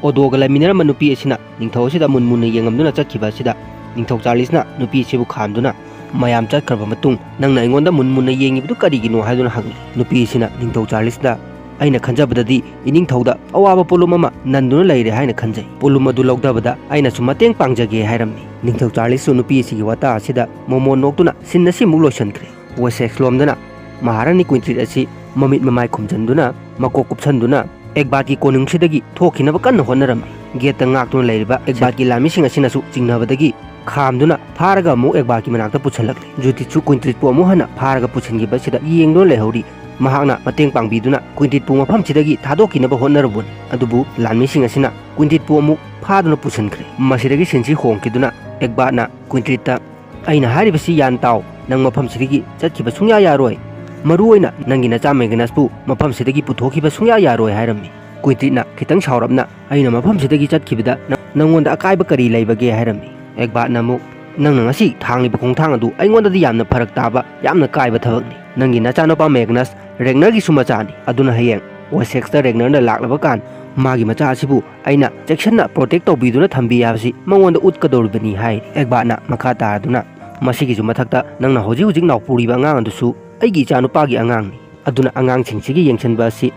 ꯑꯣꯗꯣꯒ ꯂꯩꯃꯤꯟꯅꯔꯝꯕ ꯅꯨꯄꯤ ꯑꯁꯤꯅ ꯅꯤꯡꯊꯧ ꯑꯁꯤꯗ ꯃꯨꯟ ꯃꯨꯟꯅ ꯌꯦꯡꯉꯝꯗꯨꯅ ꯆꯠꯈꯤꯕ ꯑꯁꯤꯗ ꯅꯤꯡꯊꯧ ꯆꯥꯔꯂꯤꯁꯅ ꯅꯨꯄꯤ ꯑꯁꯤꯕꯨ ꯈꯥꯝꯗꯨꯅ, "ꯃꯌꯥꯝ ꯆꯠꯈ꯭ꯔꯕ ꯃꯇꯨꯡ ꯅꯪꯅ ꯑꯩꯉꯣꯟꯗ ꯃꯨꯟ ꯃꯨꯟꯅ ꯌꯦꯡꯉꯤꯕꯗꯨ ꯀꯔꯤꯒꯤꯅꯣ?" ꯍꯥꯏꯗꯨꯅ ꯍꯪꯂꯤ꯫ ꯅꯨꯄꯤ ꯑꯁꯤꯅ ꯅꯤꯡꯊꯧ ꯆꯥꯔꯂꯤꯁꯇ, "ꯑꯩꯅ ꯈꯟꯖꯕꯗꯗꯤ ꯏꯅꯤꯡꯊꯧꯗ ꯑꯋꯥꯕ ꯄꯣꯠꯂꯨꯝ ꯑꯃ ꯅꯟꯗꯨꯅ ꯂꯩꯔꯦ ꯍꯥꯏꯅ ꯈꯟꯖꯩ꯫ ꯄꯣꯠꯂꯨꯝ ꯑꯗꯨ ꯂꯧꯊꯕꯗ ꯑꯩꯅꯁꯨ ꯃꯇꯦꯡ ꯄꯥꯡꯖꯒꯦ" ꯍꯥꯏꯔꯝꯃꯤ꯫ ꯅꯤꯡꯊꯧ ꯆꯥꯔꯂꯤꯁꯁꯨ ꯅꯨꯄꯤ ꯑꯁꯤꯒꯤ ꯋꯥꯇꯥ ꯑꯁꯤꯗ ꯃꯣꯃꯣꯟ ꯅꯣꯛꯇꯨꯅ ꯁꯤꯟ ꯑꯁꯤ ꯑꯃꯨꯛ ꯂꯣꯏꯁꯤꯟꯈ꯭ꯔꯦ꯫ ꯋꯦꯁꯦꯛꯁ ꯂꯣꯝꯗꯅ ꯃꯍꯥꯔꯥꯅꯤ ꯀ꯭ꯋꯤꯟꯇ꯭ꯔꯤꯠ ꯑꯁꯤ ꯃꯃꯤꯠ ꯃꯃꯥꯏ ꯈꯨꯝꯖꯤꯟꯗꯨꯅ ꯃꯀꯣꯛ ꯀꯨꯞꯁꯟꯗꯨꯅ ꯑꯦꯒꯕꯥꯠꯀꯤ ꯀꯣꯅꯨꯡꯁꯤꯗꯒꯤ ꯊꯣꯛꯈꯤꯅꯕ ꯀꯟꯅ ꯍꯣꯠꯅꯔꯝꯃꯤ꯫ ꯒꯦꯠꯇ ꯉꯥꯛꯇꯨꯅ ꯂꯩꯔꯤꯕ ꯑꯦꯒꯕꯥꯠꯀꯤ ꯂꯥꯟꯃꯤꯁꯤꯡ ꯑꯁꯤꯅꯁꯨ ꯆꯤꯡꯅꯕꯗꯒꯤ ꯈꯥꯝꯗꯨꯅ ꯐꯥꯔꯒ ꯑꯃꯨꯛ ꯑꯦꯒꯕꯥꯠꯀꯤ ꯃꯅꯥꯛꯇ ꯄꯨꯁꯜꯂꯛꯂꯦ꯫ ꯖꯨꯗꯤꯠꯁꯨ ꯀ꯭ꯋꯤꯟꯇ꯭ꯔꯤꯠꯄꯨ ꯑꯃꯨꯛ ꯍꯟꯅ ꯐꯥꯔꯒ ꯄꯨꯁꯤꯟꯈꯤꯕ ꯑꯁꯤꯗ ꯌꯦꯡꯗꯨꯅ ꯂꯩꯍꯧꯔꯤ꯫ ꯃꯍꯥꯛꯅ ꯃꯇꯦꯡ ꯄꯥꯡꯕꯤꯗꯨꯅ ꯀ꯭ꯋꯤꯟꯇꯤꯠꯄꯨ ꯃꯐꯝꯁꯤꯗꯒꯤ ꯊꯥꯗꯣꯛꯈꯤꯅꯕ ꯍꯣꯠꯅꯔꯨꯕꯅꯤ꯫ ꯑꯗꯨꯕꯨ ꯂꯥꯟꯃꯤꯁꯤꯡ ꯑꯁꯤꯅ ꯀ꯭ꯋꯤꯟꯇꯤꯠꯄꯨ ꯑꯃꯨꯛ ꯐꯥꯗꯨꯅ ꯄꯨꯁꯤꯟꯈ꯭ꯔꯦ꯫ ꯃꯁꯤꯗꯒꯤ ꯁꯤꯟꯁꯤ ꯍꯣꯡꯈꯤꯗꯨꯅ ꯑꯦꯛꯕꯥꯠꯅ ꯀ꯭ꯋꯤꯟꯇꯤꯠꯇ, "ꯑꯩꯅ ꯍꯥꯏꯔꯤꯕꯁꯤ ꯌꯥꯟ ꯇꯥꯎ, ꯅꯪ ꯃꯐꯝꯁꯤꯗꯒꯤ ꯆꯠꯈꯤꯕ ꯁꯨꯡꯌꯥ ꯌꯥꯔꯣꯏ꯫ ꯃꯔꯨꯑꯣꯏꯅ ꯅꯪꯒꯤ ꯅꯆꯥ ꯃꯦꯒꯅꯁꯄꯨ ꯃꯐꯝꯁꯤꯗꯒꯤ ꯄꯨꯊꯣꯛꯈꯤꯕ ꯁꯨꯡꯌꯥ ꯌꯥꯔꯣꯏ" ꯍꯥꯏꯔꯝꯃꯤ꯫ ꯀ꯭ꯋꯤꯟꯇꯤꯠꯅ ꯈꯤꯇꯪ ꯁꯥꯎꯔꯞꯅ, "ꯑꯩꯅ ꯃꯐꯝꯁꯤꯗꯒꯤ ꯆꯠꯈꯤꯕꯗ ꯅꯪ-, ꯅꯪꯉꯣꯟꯗ ꯑꯀꯥꯏꯕ ꯀꯔꯤ ꯂꯩꯕꯒꯦ?" ꯍꯥꯏꯔꯝꯃꯤ꯫ ꯑꯦꯛꯕꯥꯠꯅ ꯑꯃꯨꯛ, "ꯅꯪꯅ ꯉꯁꯤ ꯊꯥꯡꯂꯤꯕ ꯈꯣꯡꯊꯥꯡ ꯑꯗꯨ ꯑꯩꯉꯣꯟꯗꯗꯤ ꯌꯥꯝꯅ ꯐꯔꯛ ꯇꯥꯕ, ꯌꯥꯝꯅ ꯀꯥꯏꯕ ꯊꯕꯛꯅꯤ꯫ ꯅꯪꯒꯤ ꯅꯆꯥꯅꯨꯄꯥ ꯃꯦꯒꯅꯁ ꯔꯦꯒꯅꯔꯒꯤꯁꯨ ꯃꯆꯥꯅꯤ꯫ ꯑꯗꯨꯅ ꯍꯌꯦꯡ ꯋꯦꯁꯦꯛꯁꯇ ꯔꯦꯒꯅꯔꯅ ꯂꯥꯛꯂꯕ ꯀꯥꯟ ꯃꯥꯒꯤ ꯃꯆꯥ ꯑꯁꯤꯕꯨ ꯑꯩꯅ ꯆꯦꯛꯁꯤꯟꯅ ꯄ꯭ꯔꯣꯇꯦꯛ ꯇꯧꯕꯤꯗꯨꯅ ꯊꯝꯕꯤ ꯍꯥꯏꯕꯁꯤ ꯃꯉꯣꯟꯗ ꯎꯠꯀꯗꯧꯔꯤꯕꯅꯤ" ꯍꯥꯏꯔꯤ꯫ ꯑꯦꯛꯕꯥꯠꯅ ꯃꯈꯥ ꯇꯥꯔꯗꯨꯅ, "ꯃꯁꯤꯒꯤꯁꯨ ꯃꯊꯛꯇ ꯅꯪꯅ ꯍꯧꯖꯤꯛ ꯍꯧꯖꯤꯛ ꯅꯥꯎꯄꯨꯔꯤꯕ ꯑꯉꯥꯡ ꯑꯗꯨꯁꯨ ꯑꯩꯒꯤ ꯏꯆꯥꯅꯨꯄꯥꯒꯤ ꯑꯉꯥꯡꯅꯤ꯫ ꯑꯗꯨꯅ ꯑꯉꯥꯡꯁꯤꯡꯁꯤꯒꯤ ꯌꯦꯡꯁꯤꯟꯕ ꯑꯁꯤ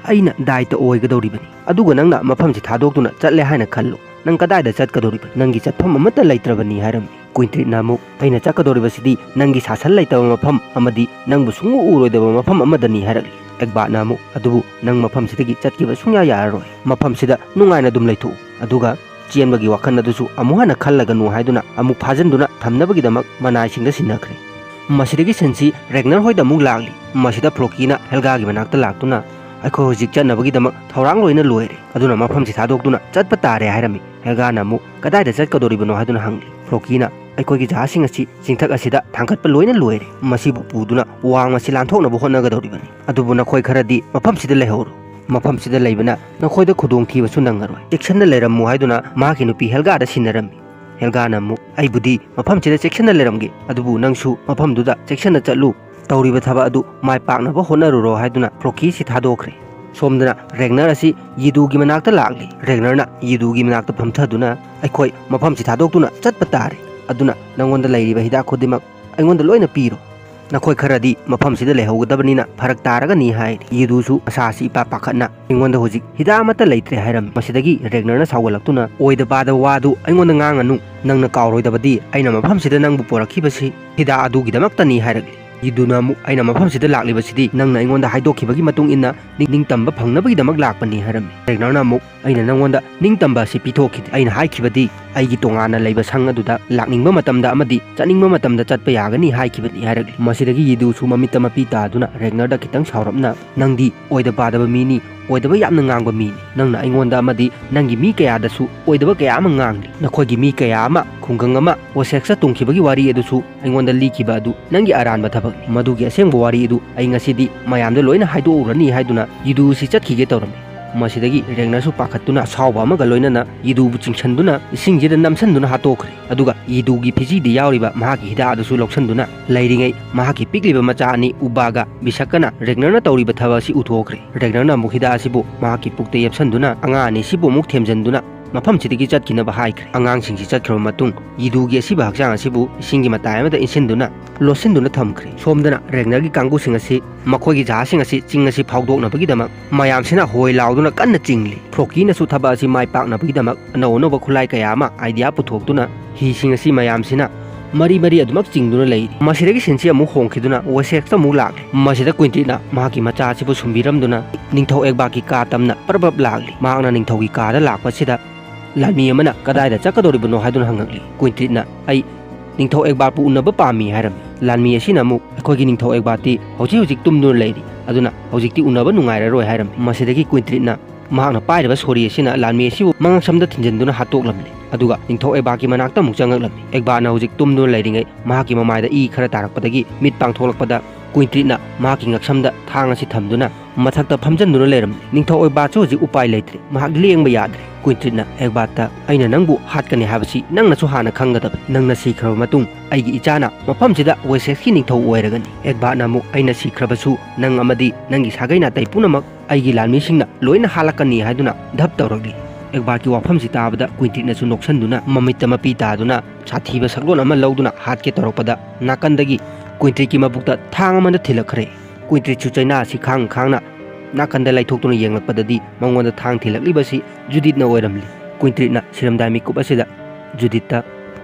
ꯑꯩꯅ ꯗꯥꯏꯇ ꯑꯣꯏꯒꯗꯧꯔꯤꯕꯅꯤ꯫ ꯑꯗꯨꯒ ꯅꯪꯅ ꯃꯐꯝꯁꯤ ꯊꯥꯗꯣꯛꯇꯨꯅ ꯆꯠꯂꯦ ꯍꯥꯏꯅ ꯈꯜꯂꯨ꯫ ꯅꯪ ꯀꯗꯥꯏꯗ ꯆꯠꯀꯗꯧꯔꯤꯕꯅꯤ? ꯅꯪꯒꯤ ꯆꯠꯐꯝ ꯑꯃꯠꯇ ꯂꯩꯇ꯭ꯔꯕꯅꯤ" ꯍꯥꯏꯔꯝꯃꯤ꯫ ꯀ꯭ꯋꯤꯟꯇꯤꯠꯅ ꯑꯃꯨꯛ, "ꯑꯩꯅ ꯆꯠꯀꯗꯧꯔꯤꯕꯁꯤꯗꯤ ꯅꯪꯒꯤ ꯁꯥꯁꯟ ꯂꯩꯇꯕ ꯃꯐꯝ ꯑꯃꯗꯤ ꯅꯪꯕꯨ ꯁꯨꯡꯎ ꯎꯔꯣꯏꯗꯕ ꯃꯐꯝ ꯑꯃꯗꯅꯤ" ꯍꯥꯏꯔꯛꯂꯤ꯫ ꯑꯦꯛꯕꯥꯠꯅ ꯑꯃꯨꯛ, "ꯑꯗꯨꯕꯨ ꯅꯪ ꯃꯐꯝꯁꯤꯗꯒꯤ ꯆꯠꯈꯤꯕ ꯁꯨꯡꯌꯥ ꯌꯥꯔꯔꯣꯏ꯫ ꯃꯐꯝꯁꯤꯗ ꯅꯨꯡꯉꯥꯏꯅ ꯑꯗꯨꯝ ꯂꯩꯊꯣꯛꯎ꯫ ꯑꯗꯨꯒ ꯆꯦꯟꯕꯒꯤ ꯋꯥꯈꯜ ꯑꯗꯨꯁꯨ ꯑꯃꯨꯛ ꯍꯟꯅ ꯈꯜꯂꯒꯅꯨ" ꯍꯥꯏꯗꯨꯅ ꯑꯃꯨꯛ ꯐꯥꯖꯤꯟꯗꯨꯅ ꯊꯝꯅꯕꯒꯤꯗꯃꯛ ꯃꯅꯥꯏꯁꯤꯡꯗ ꯁꯤꯟꯅꯈ꯭ꯔꯦ꯫ ꯃꯁꯤꯗꯒꯤ ꯁꯤꯟꯁꯤ ꯔꯦꯒꯅꯔ ꯍꯣꯏꯗ ꯑꯃꯨꯛ ꯂꯥꯛꯂꯤ꯫ ꯃꯁꯤꯗ ꯐ꯭ꯂꯣꯀꯤꯅ ꯍꯦꯜꯒꯥꯒꯤ ꯃꯅꯥꯛꯇ ꯂꯥꯛꯇꯨꯅ, "ꯑꯩꯈꯣꯏ ꯍꯧꯖꯤꯛ ꯆꯠꯅꯕꯒꯤꯗꯃꯛ ꯊꯧꯔꯥꯡ ꯂꯣꯏꯅ ꯂꯣꯏꯔꯦ꯫ ꯑꯗꯨꯅ ꯃꯐꯝꯁꯤ ꯊꯥꯗꯣꯛꯇꯨꯅ ꯆꯠꯄ ꯇꯥꯔꯦ" ꯍꯥꯏꯔꯝꯃꯤ꯫ ꯍꯦꯜꯒꯥꯅ ꯑꯃꯨꯛ, "ꯀꯗꯥꯏꯗ ꯆꯠꯀꯗꯧꯔꯤꯕꯅꯣ?" ꯍꯥꯏꯗꯨꯅ ꯍꯪꯂꯤ꯫ ꯐ꯭ꯂꯣꯀꯤꯅ, "ꯑꯩꯈꯣꯏꯒꯤ ꯖꯍꯥꯖꯁꯤꯡ ꯑꯁꯤ ꯆꯤꯡꯊꯛ ꯑꯁꯤꯗ ꯊꯥꯡꯒꯠꯄ ꯂꯣꯏꯅ ꯂꯣꯏꯔꯦ꯫ ꯃꯁꯤꯕꯨ ꯄꯨꯗꯨꯅ ꯋꯥꯡꯃꯁꯤ ꯂꯥꯟꯊꯣꯛꯅꯕ ꯍꯣꯠꯅꯒꯗꯧꯔꯤꯕꯅꯤ꯫ ꯑꯗꯨꯕꯨ ꯅꯈꯣꯏ ꯈꯔꯗꯤ ꯃꯐꯝꯁꯤꯗ ꯂꯩꯍꯧꯔꯣ꯫ ꯃꯐꯝꯁꯤꯗ ꯂꯩꯕꯅ ꯅꯈꯣꯏꯗ ꯈꯨꯗꯣꯡꯊꯤꯕꯁꯨ ꯅꯪꯉꯔꯣꯏ꯫ ꯆꯦꯛꯁꯤꯟꯅ ꯂꯩꯔꯝꯃꯨ" ꯍꯥꯏꯗꯨꯅ ꯃꯍꯥꯛꯀꯤ ꯅꯨꯄꯤ ꯍꯦꯜꯒꯥꯗ ꯁꯤꯟꯅꯔꯝꯃꯤ꯫ ꯍꯦꯜꯒꯥꯅ ꯑꯃꯨꯛ, "ꯑꯩꯕꯨꯗꯤ ꯃꯐꯝꯁꯤꯗ ꯆꯦꯛꯁꯤꯟꯅ ꯂꯩꯔꯝꯒꯦ, ꯑꯗꯨꯕꯨ ꯅꯪꯁꯨ ꯃꯐꯝꯗꯨꯗ ꯆꯦꯛꯁꯤꯟꯅ ꯆꯠꯂꯨ꯫ ꯇꯧꯔꯤꯕ ꯊꯕꯛ ꯑꯗꯨ ꯃꯥꯏ ꯄꯥꯛꯅꯕ ꯍꯣꯠꯅꯔꯨꯔꯣ" ꯍꯥꯏꯗꯨꯅ ꯐ꯭ꯂꯣꯀꯤꯁꯤ ꯊꯥꯗꯣꯛꯈ꯭ꯔꯦ꯫ ꯁꯣꯝꯗꯅ ꯔꯦꯒꯅꯔ ꯑꯁꯤ ꯌꯤꯗꯨꯒꯤ ꯃꯅꯥꯛꯇ ꯂꯥꯛꯂꯤ꯫ ꯔꯦꯒꯅꯔꯅ ꯌꯤꯗꯨꯒꯤ ꯃꯅꯥꯛꯇ ꯐꯝꯊꯗꯨꯅ, "ꯑꯩꯈꯣꯏ ꯃꯐꯝꯁꯤ ꯊꯥꯗꯣꯛꯇꯨꯅ ꯆꯠꯄ ꯇꯥꯔꯦ꯫ ꯑꯗꯨꯅ ꯅꯪꯉꯣꯟꯗ ꯂꯩꯔꯤꯕ ꯍꯤꯗꯥꯛ ꯈꯨꯗꯤꯡꯃꯛ ꯑꯩꯉꯣꯟꯗ ꯂꯣꯏꯅ ꯄꯤꯔꯣ꯫ ꯅꯈꯣꯏ ꯈꯔꯗꯤ ꯃꯐꯝꯁꯤꯗ ꯂꯩꯍꯧꯒꯗꯕꯅꯤꯅ ꯐꯔꯛ ꯇꯥꯔꯒꯅꯤ" ꯍꯥꯏꯔꯤ꯫ ꯌꯤꯗꯨꯁꯨ ꯃꯁꯥꯁꯤ ꯏꯄꯥ ꯄꯥꯈꯠꯅ, "ꯑꯩꯉꯣꯟꯗ ꯍꯧꯖꯤꯛ ꯍꯤꯗꯥꯛ ꯑꯃꯠꯇ ꯂꯩꯇ꯭ꯔꯦ" ꯍꯥꯏꯔꯝꯃꯤ꯫ ꯃꯁꯤꯗꯒꯤ ꯔꯦꯒꯅꯔꯅ ꯁꯥꯎꯒꯠꯂꯛꯇꯨꯅ, "ꯑꯣꯏꯗ ꯄꯥꯗ ꯋꯥꯗꯨ ꯑꯩꯉꯣꯟꯗ ꯉꯥꯡꯉꯅꯨ꯫ ꯅꯪꯅ ꯀꯥꯎꯔꯣꯏꯗꯕꯗꯤ ꯑꯩꯅ ꯃꯐꯝꯁꯤꯗ ꯅꯪꯕꯨ ꯄꯣꯔꯛꯈꯤꯕꯁꯤ ꯍꯤꯗꯥꯛ ꯑꯗꯨꯒꯤꯗꯃꯛꯇꯅꯤ" ꯍꯥꯏꯔꯛꯂꯤ꯫ ꯌꯤꯗꯨꯅ ꯑꯃꯨꯛ, "ꯑꯩꯅ ꯃꯐꯝꯁꯤꯗ ꯂꯥꯛꯂꯤꯕꯁꯤꯗꯤ ꯅꯪꯅ ꯑꯩꯉꯣꯟꯗ ꯍꯥꯏꯗꯣꯛꯈꯤꯕꯒꯤ ꯃꯇꯨꯡ ꯏꯟꯅ ꯅꯤꯡ-, ꯅꯤꯡꯇꯝꯕ ꯐꯪꯅꯕꯒꯤꯗꯃꯛ ꯂꯥꯛꯄꯅꯤ" ꯍꯥꯏꯔꯝꯃꯤ꯫ ꯔꯦꯒꯅꯔꯅ ꯑꯃꯨꯛ, "ꯑꯩꯅ ꯅꯪꯉꯣꯟꯗ ꯅꯤꯡꯇꯝꯕ ꯑꯁꯤ ꯄꯤꯊꯣꯛꯈꯤꯗꯦ꯫ ꯑꯩꯅ ꯍꯥꯏꯈꯤꯕꯗꯤ ꯑꯩꯒꯤ ꯇꯣꯉꯥꯟꯅ ꯂꯩꯕ ꯁꯪ ꯑꯗꯨꯗ ꯂꯥꯛꯅꯤꯡꯕ ꯃꯇꯝꯗ ꯑꯃꯗꯤ ꯆꯠꯅꯤꯡꯕ ꯃꯇꯝꯗ ꯆꯠꯄ ꯌꯥꯒꯅꯤ ꯍꯥꯏꯈꯤꯕꯅꯤ" ꯍꯥꯏꯔꯛꯂꯤ꯫ ꯃꯁꯤꯗꯒꯤ ꯌꯤꯗꯨꯁꯨ ꯃꯃꯤꯠꯇ ꯃꯄꯤ ꯇꯥꯗꯨꯅ ꯔꯦꯒꯅꯔꯗ ꯈꯤꯇꯪ ꯁꯥꯎꯔꯞꯅ, "ꯅꯪꯗꯤ ꯑꯣꯏꯗ ꯄꯥꯗꯕ ꯃꯤꯅꯤ, ꯑꯣꯏꯗꯕ ꯌꯥꯝꯅ ꯉꯥꯡꯕ ꯃꯤꯅꯤ꯫ ꯅꯪꯅ ꯑꯩꯉꯣꯟꯗ ꯑꯃꯗꯤ ꯅꯪꯒꯤ ꯃꯤ ꯀꯌꯥꯗꯁꯨ ꯑꯣꯏꯗꯕ ꯀꯌꯥ ꯑꯃ ꯉꯥꯡꯂꯤ꯫ ꯅꯈꯣꯏꯒꯤ ꯃꯤ ꯀꯌꯥ ꯑꯃ ꯈꯨꯡꯒꯪ ꯑꯃ ꯋꯦꯁꯦꯛꯁꯇ ꯇꯣꯡꯈꯤꯕꯒꯤ ꯋꯥꯔꯤ ꯑꯗꯨꯁꯨ ꯑꯩꯉꯣꯟꯗ ꯂꯤꯈꯤꯕ ꯑꯗꯨ ꯅꯪꯒꯤ ꯑꯔꯥꯟꯕ ꯊꯕꯛꯅꯤ꯫ ꯃꯗꯨꯒꯤ ꯑꯁꯦꯡꯕ ꯋꯥꯔꯤ ꯑꯗꯨ ꯑꯩ ꯉꯁꯤꯗꯤ ꯃꯌꯥꯝꯗ ꯂꯣꯏꯅ ꯍꯥꯏꯗꯣꯛꯎꯔꯅꯤ" ꯍꯥꯏꯗꯨꯅ ꯌꯤꯗꯨ ꯑꯁꯤ ꯆꯠꯈꯤꯒꯦ ꯇꯧꯔꯝꯃꯤ꯫ ꯃꯁꯤꯗꯒꯤ ꯔꯦꯒꯅꯔꯁꯨ ꯄꯥꯈꯠꯇꯨꯅ ꯑꯁꯥꯎꯕ ꯑꯃꯒ ꯂꯣꯏꯅꯅ ꯌꯤꯗꯨꯕꯨ ꯆꯤꯡꯁꯤꯟꯗꯨꯅ ꯏꯁꯤꯡꯁꯤꯗ ꯅꯝꯁꯤꯟꯗꯨꯅ ꯍꯥꯠꯇꯣꯛꯈ꯭ꯔꯦ꯫ ꯑꯗꯨꯒ ꯌꯤꯗꯨꯒꯤ ꯐꯤꯖꯤꯗ ꯌꯥꯎꯔꯤꯕ ꯃꯍꯥꯛꯀꯤ ꯍꯤꯗꯥꯛ ꯑꯗꯨꯁꯨ ꯂꯧꯁꯤꯟꯗꯨꯅ ꯂꯩꯔꯤꯉꯩ ꯃꯍꯥꯛꯀꯤ ꯄꯤꯛꯂꯤꯕ ꯃꯆꯥ ꯑꯅꯤ ꯎꯕꯥꯒ ꯕꯤꯁꯛꯀꯅ ꯔꯦꯒꯅꯔꯅ ꯇꯧꯔꯤꯕ ꯊꯕꯛ ꯑꯁꯤ ꯎꯊꯣꯛꯈ꯭ꯔꯦ꯫ ꯔꯦꯒꯅꯔꯅ ꯑꯃꯨꯛ ꯍꯤꯗꯥꯛ ꯑꯁꯤꯕꯨ ꯃꯍꯥꯛꯀꯤ ꯄꯨꯛꯇ ꯌꯦꯞꯁꯤꯟꯗꯨꯅ ꯑꯉꯥꯡ ꯑꯅꯤ ꯑꯁꯤꯕꯨ ꯑꯃꯨꯛ ꯊꯦꯝꯖꯤꯟꯗꯨꯅ ꯃꯐꯝꯁꯤꯗꯒꯤ ꯆꯠꯈꯤꯅꯕ ꯍꯥꯏꯈ꯭ꯔꯦ꯫ ꯑꯉꯥꯡꯁꯤꯡꯁꯤ ꯆꯠꯈ꯭ꯔꯕ ꯃꯇꯨꯡ ꯌꯤꯗꯨꯒꯤ ꯑꯁꯤꯕ ꯍꯛꯆꯥꯡ ꯑꯁꯤꯕꯨ ꯏꯁꯤꯡꯒꯤ ꯃꯇꯥꯏ ꯑꯃꯗ ꯏꯟꯁꯤꯟꯗꯨꯅ ꯂꯣꯠꯁꯤꯟꯗꯨꯅ ꯊꯝꯈ꯭ꯔꯦ꯫ ꯁꯣꯝꯗꯅ ꯔꯦꯒꯅꯔꯒꯤ ꯀꯥꯡꯕꯨꯁꯤꯡ ꯑꯁꯤ ꯃꯈꯣꯏꯒꯤ ꯖꯍꯥꯖꯁꯤꯡ ꯑꯁꯤ ꯆꯤꯡ ꯑꯁꯤ ꯐꯥꯎꯗꯣꯛꯅꯕꯒꯤꯗꯃꯛ ꯃꯌꯥꯝꯁꯤꯅ ꯍꯣꯏ ꯂꯥꯎꯗꯨꯅ ꯀꯟꯅ ꯆꯤꯡꯂꯤ꯫ ꯐ꯭ꯔꯣꯀꯤꯅꯁꯨ ꯊꯕꯛ ꯑꯁꯤ ꯃꯥꯏ ꯄꯥꯛꯅꯕꯒꯤꯗꯃꯛ ꯑꯅꯧ ꯑꯅꯧꯕ ꯈꯨꯠꯂꯥꯏ ꯀꯌꯥ ꯑꯃ ꯑꯥꯏꯗꯤꯌꯥ ꯄꯨꯊꯣꯛꯇꯨꯅ ꯍꯤꯁꯤꯡ ꯑꯁꯤ ꯃꯌꯥꯝꯁꯤꯅ ꯃꯔꯤ ꯃꯔꯤ ꯑꯗꯨꯃꯛ ꯆꯤꯡꯗꯨꯅ ꯂꯩꯔꯤ꯫ ꯃꯁꯤꯗꯒꯤ ꯁꯤꯟꯁꯤ ꯑꯃꯨꯛ ꯍꯣꯡꯈꯤꯗꯨꯅ ꯋꯦꯁꯦꯛꯁꯇ ꯑꯃꯨꯛ ꯂꯥꯛꯂꯦ꯫ ꯃꯁꯤꯗ ꯀ꯭ꯋꯤꯟꯇ꯭ꯔꯤꯠꯅ ꯃꯍꯥꯛꯀꯤ ꯃꯆꯥ ꯑꯁꯤꯕꯨ ꯁꯨꯝꯕꯤꯔꯝꯗꯨꯅ ꯅꯤꯡꯊꯧ ꯑꯦꯛꯕꯥꯔꯀꯤ ꯀꯥ ꯇꯝꯅ ꯄ꯭ꯔꯞ ꯄ꯭ꯔꯞ ꯂꯥꯛꯂꯤ꯫ ꯃꯍꯥꯛꯅ ꯅꯤꯡꯊꯧꯒꯤ ꯀꯥꯗ ꯂꯥꯛꯄꯁꯤꯗ ꯂꯥꯟꯃꯤ ꯑꯃꯅ "ꯀꯗꯥꯏꯗ ꯆꯠꯀꯗꯧꯔꯤꯕꯅꯣ?" ꯍꯥꯏꯗꯨꯅ ꯍꯪꯉꯛꯂꯤ꯫ ꯀ꯭ꯋꯤꯟꯇ꯭ꯔꯤꯠꯅ, "ꯑꯩ ꯅꯤꯡꯊꯧ ꯑꯦꯛꯕꯥꯔꯄꯨ ꯎꯅꯕ ꯄꯥꯝꯃꯤ" ꯍꯥꯏꯔꯝꯃꯤ꯫ ꯂꯥꯟꯃꯤ ꯑꯁꯤꯅ ꯑꯃꯨꯛ, "ꯑꯩꯈꯣꯏꯒꯤ ꯅꯤꯡꯊꯧ ꯑꯦꯛꯕꯥꯔꯇꯤ ꯍꯧꯖꯤꯛ ꯍꯧꯖꯤꯛ ꯇꯨꯝꯗꯨꯅ ꯂꯩꯔꯤ, ꯑꯗꯨꯅ ꯍꯧꯖꯤꯛꯇꯤ ꯎꯅꯕ ꯅꯨꯡꯉꯥꯏꯔꯔꯣꯏ" ꯍꯥꯏꯔꯝꯃꯤ꯫ ꯃꯁꯤꯗꯒꯤ ꯀ꯭ꯋꯤꯟꯇ꯭ꯔꯤꯠꯅ ꯃꯍꯥꯛꯅ ꯄꯥꯏꯔꯤꯕ ꯁꯣꯔꯤ ꯑꯁꯤꯅ ꯂꯥꯟꯃꯤ ꯑꯁꯤꯕꯨ ꯃꯉꯛꯁꯝꯗ ꯊꯤꯟꯖꯤꯟꯗꯨꯅ ꯍꯥꯠꯇꯣꯛꯂꯝꯂꯦ꯫ ꯑꯗꯨꯒ ꯅꯤꯡꯊꯧ ꯑꯦꯛꯕꯥꯔꯒꯤ ꯃꯅꯥꯛꯇ ꯑꯃꯨꯛ ꯆꯪꯉꯛꯂꯝꯃꯤ꯫ ꯑꯦꯛꯕꯥꯔꯅ ꯍꯧꯖꯤꯛ ꯇꯨꯝꯗꯨꯅ ꯂꯩꯔꯤꯉꯩ ꯃꯍꯥꯛꯀꯤ ꯃꯃꯥꯏꯗ ꯏ ꯈꯔ ꯇꯥꯔꯛꯄꯗꯒꯤ ꯃꯤꯠ ꯄꯥꯡꯊꯣꯛꯂꯛꯄꯗ ꯀ꯭ꯋꯤꯟꯇ꯭ꯔꯤꯠꯅ ꯃꯍꯥꯛꯀꯤ ꯉꯛꯁꯝꯗ ꯊꯥꯡ ꯑꯁꯤ ꯊꯝꯗꯨꯅ ꯃꯊꯛꯇ ꯐꯝꯖꯟꯗꯨꯅ ꯂꯩꯔꯝꯂꯦ꯫ ꯅꯤꯡꯊꯧ ꯑꯦꯛꯕꯥꯔꯁꯨ ꯍꯧꯖꯤꯛ ꯎꯄꯥꯏ ꯂꯩꯇ꯭ꯔꯦ, ꯃꯍꯥꯛ ꯂꯦꯡꯕ ꯌꯥꯗ꯭ꯔꯦ꯫ ꯀ꯭ꯋꯤꯟꯇ꯭ꯔꯤꯠꯅ ꯑꯦꯛꯕꯥꯔꯇ, "ꯑꯩꯅ ꯅꯪꯕꯨ ꯍꯥꯠꯀꯅꯤ ꯍꯥꯏꯕꯁꯤ ꯅꯪꯅꯁꯨ ꯍꯥꯟꯅ ꯈꯪꯒꯗꯕꯅꯤ꯫ ꯅꯪꯅ ꯁꯤꯈ꯭ꯔꯕ ꯃꯇꯨꯡ ꯑꯩꯒꯤ ꯏꯆꯥꯅ ꯃꯐꯝꯁꯤꯗ ꯋꯦꯁꯦꯛꯁꯀꯤ ꯅꯤꯡꯊꯧ ꯑꯣꯏꯔꯒꯅꯤ꯫" ꯑꯦꯛꯕꯥꯔꯅ ꯑꯃꯨꯛ, "ꯑꯩꯅ ꯁꯤꯈ꯭ꯔꯕꯁꯨ ꯅꯪ ꯑꯃꯗꯤ ꯅꯪꯒꯤ ꯁꯥꯒꯩ ꯅꯥꯇꯩ ꯄꯨꯝꯅꯃꯛ ꯑꯩꯒꯤ ꯂꯥꯟꯃꯤꯁꯤꯡꯅ ꯂꯣꯏꯅ ꯍꯥꯠꯂꯛꯀꯅꯤ" ꯍꯥꯏꯗꯨꯅ ꯙꯞ ꯇꯧꯔꯛꯂꯤ꯫ ꯑꯦꯛꯕꯥꯔꯒꯤ ꯋꯥꯐꯝꯁꯤ ꯇꯥꯕꯗ ꯀ꯭ꯋꯤꯟꯇ꯭ꯔꯤꯠꯅꯁꯨ ꯅꯣꯛꯁꯟꯗꯨꯅ ꯃꯃꯤꯠꯇ ꯃꯄꯤ ꯇꯥꯗꯨꯅ ꯁꯥꯊꯤꯕ ꯁꯛꯂꯣꯟ ꯑꯃ ꯂꯧꯗꯨꯅ ꯍꯥꯠꯀꯦ ꯇꯧꯔꯛꯄꯗ ꯅꯥꯀꯟꯗꯒꯤ ꯀ꯭ꯋꯤꯟꯇ꯭ꯔꯤꯠꯀꯤ ꯃꯕꯨꯛꯇ ꯊꯥꯡ ꯑꯃꯅ ꯊꯤꯜꯂꯛꯈ꯭ꯔꯦ꯫ ꯀ꯭ꯋꯤꯟꯇ꯭ꯔꯤꯠꯁꯨ ꯆꯩꯅꯥ ꯑꯁꯤ ꯈꯥꯡ ꯈꯥꯡꯅ ꯅꯥꯀꯟꯗ ꯂꯩꯊꯣꯛꯇꯨꯅ ꯌꯦꯡꯂꯛꯄꯗꯗꯤ ꯃꯉꯣꯟꯗ ꯊꯥꯡ ꯊꯤꯜꯂꯛꯂꯤꯕꯁꯤ ꯖꯨꯗꯤꯠꯅ ꯑꯣꯏꯔꯝꯂꯤ꯫ ꯀ꯭ꯋꯤꯟꯇ꯭ꯔꯤꯠꯅ ꯁꯤꯔꯝꯗꯥꯏ ꯃꯤꯀꯨꯞ ꯑꯁꯤꯗ ꯖꯨꯗꯤꯠꯇ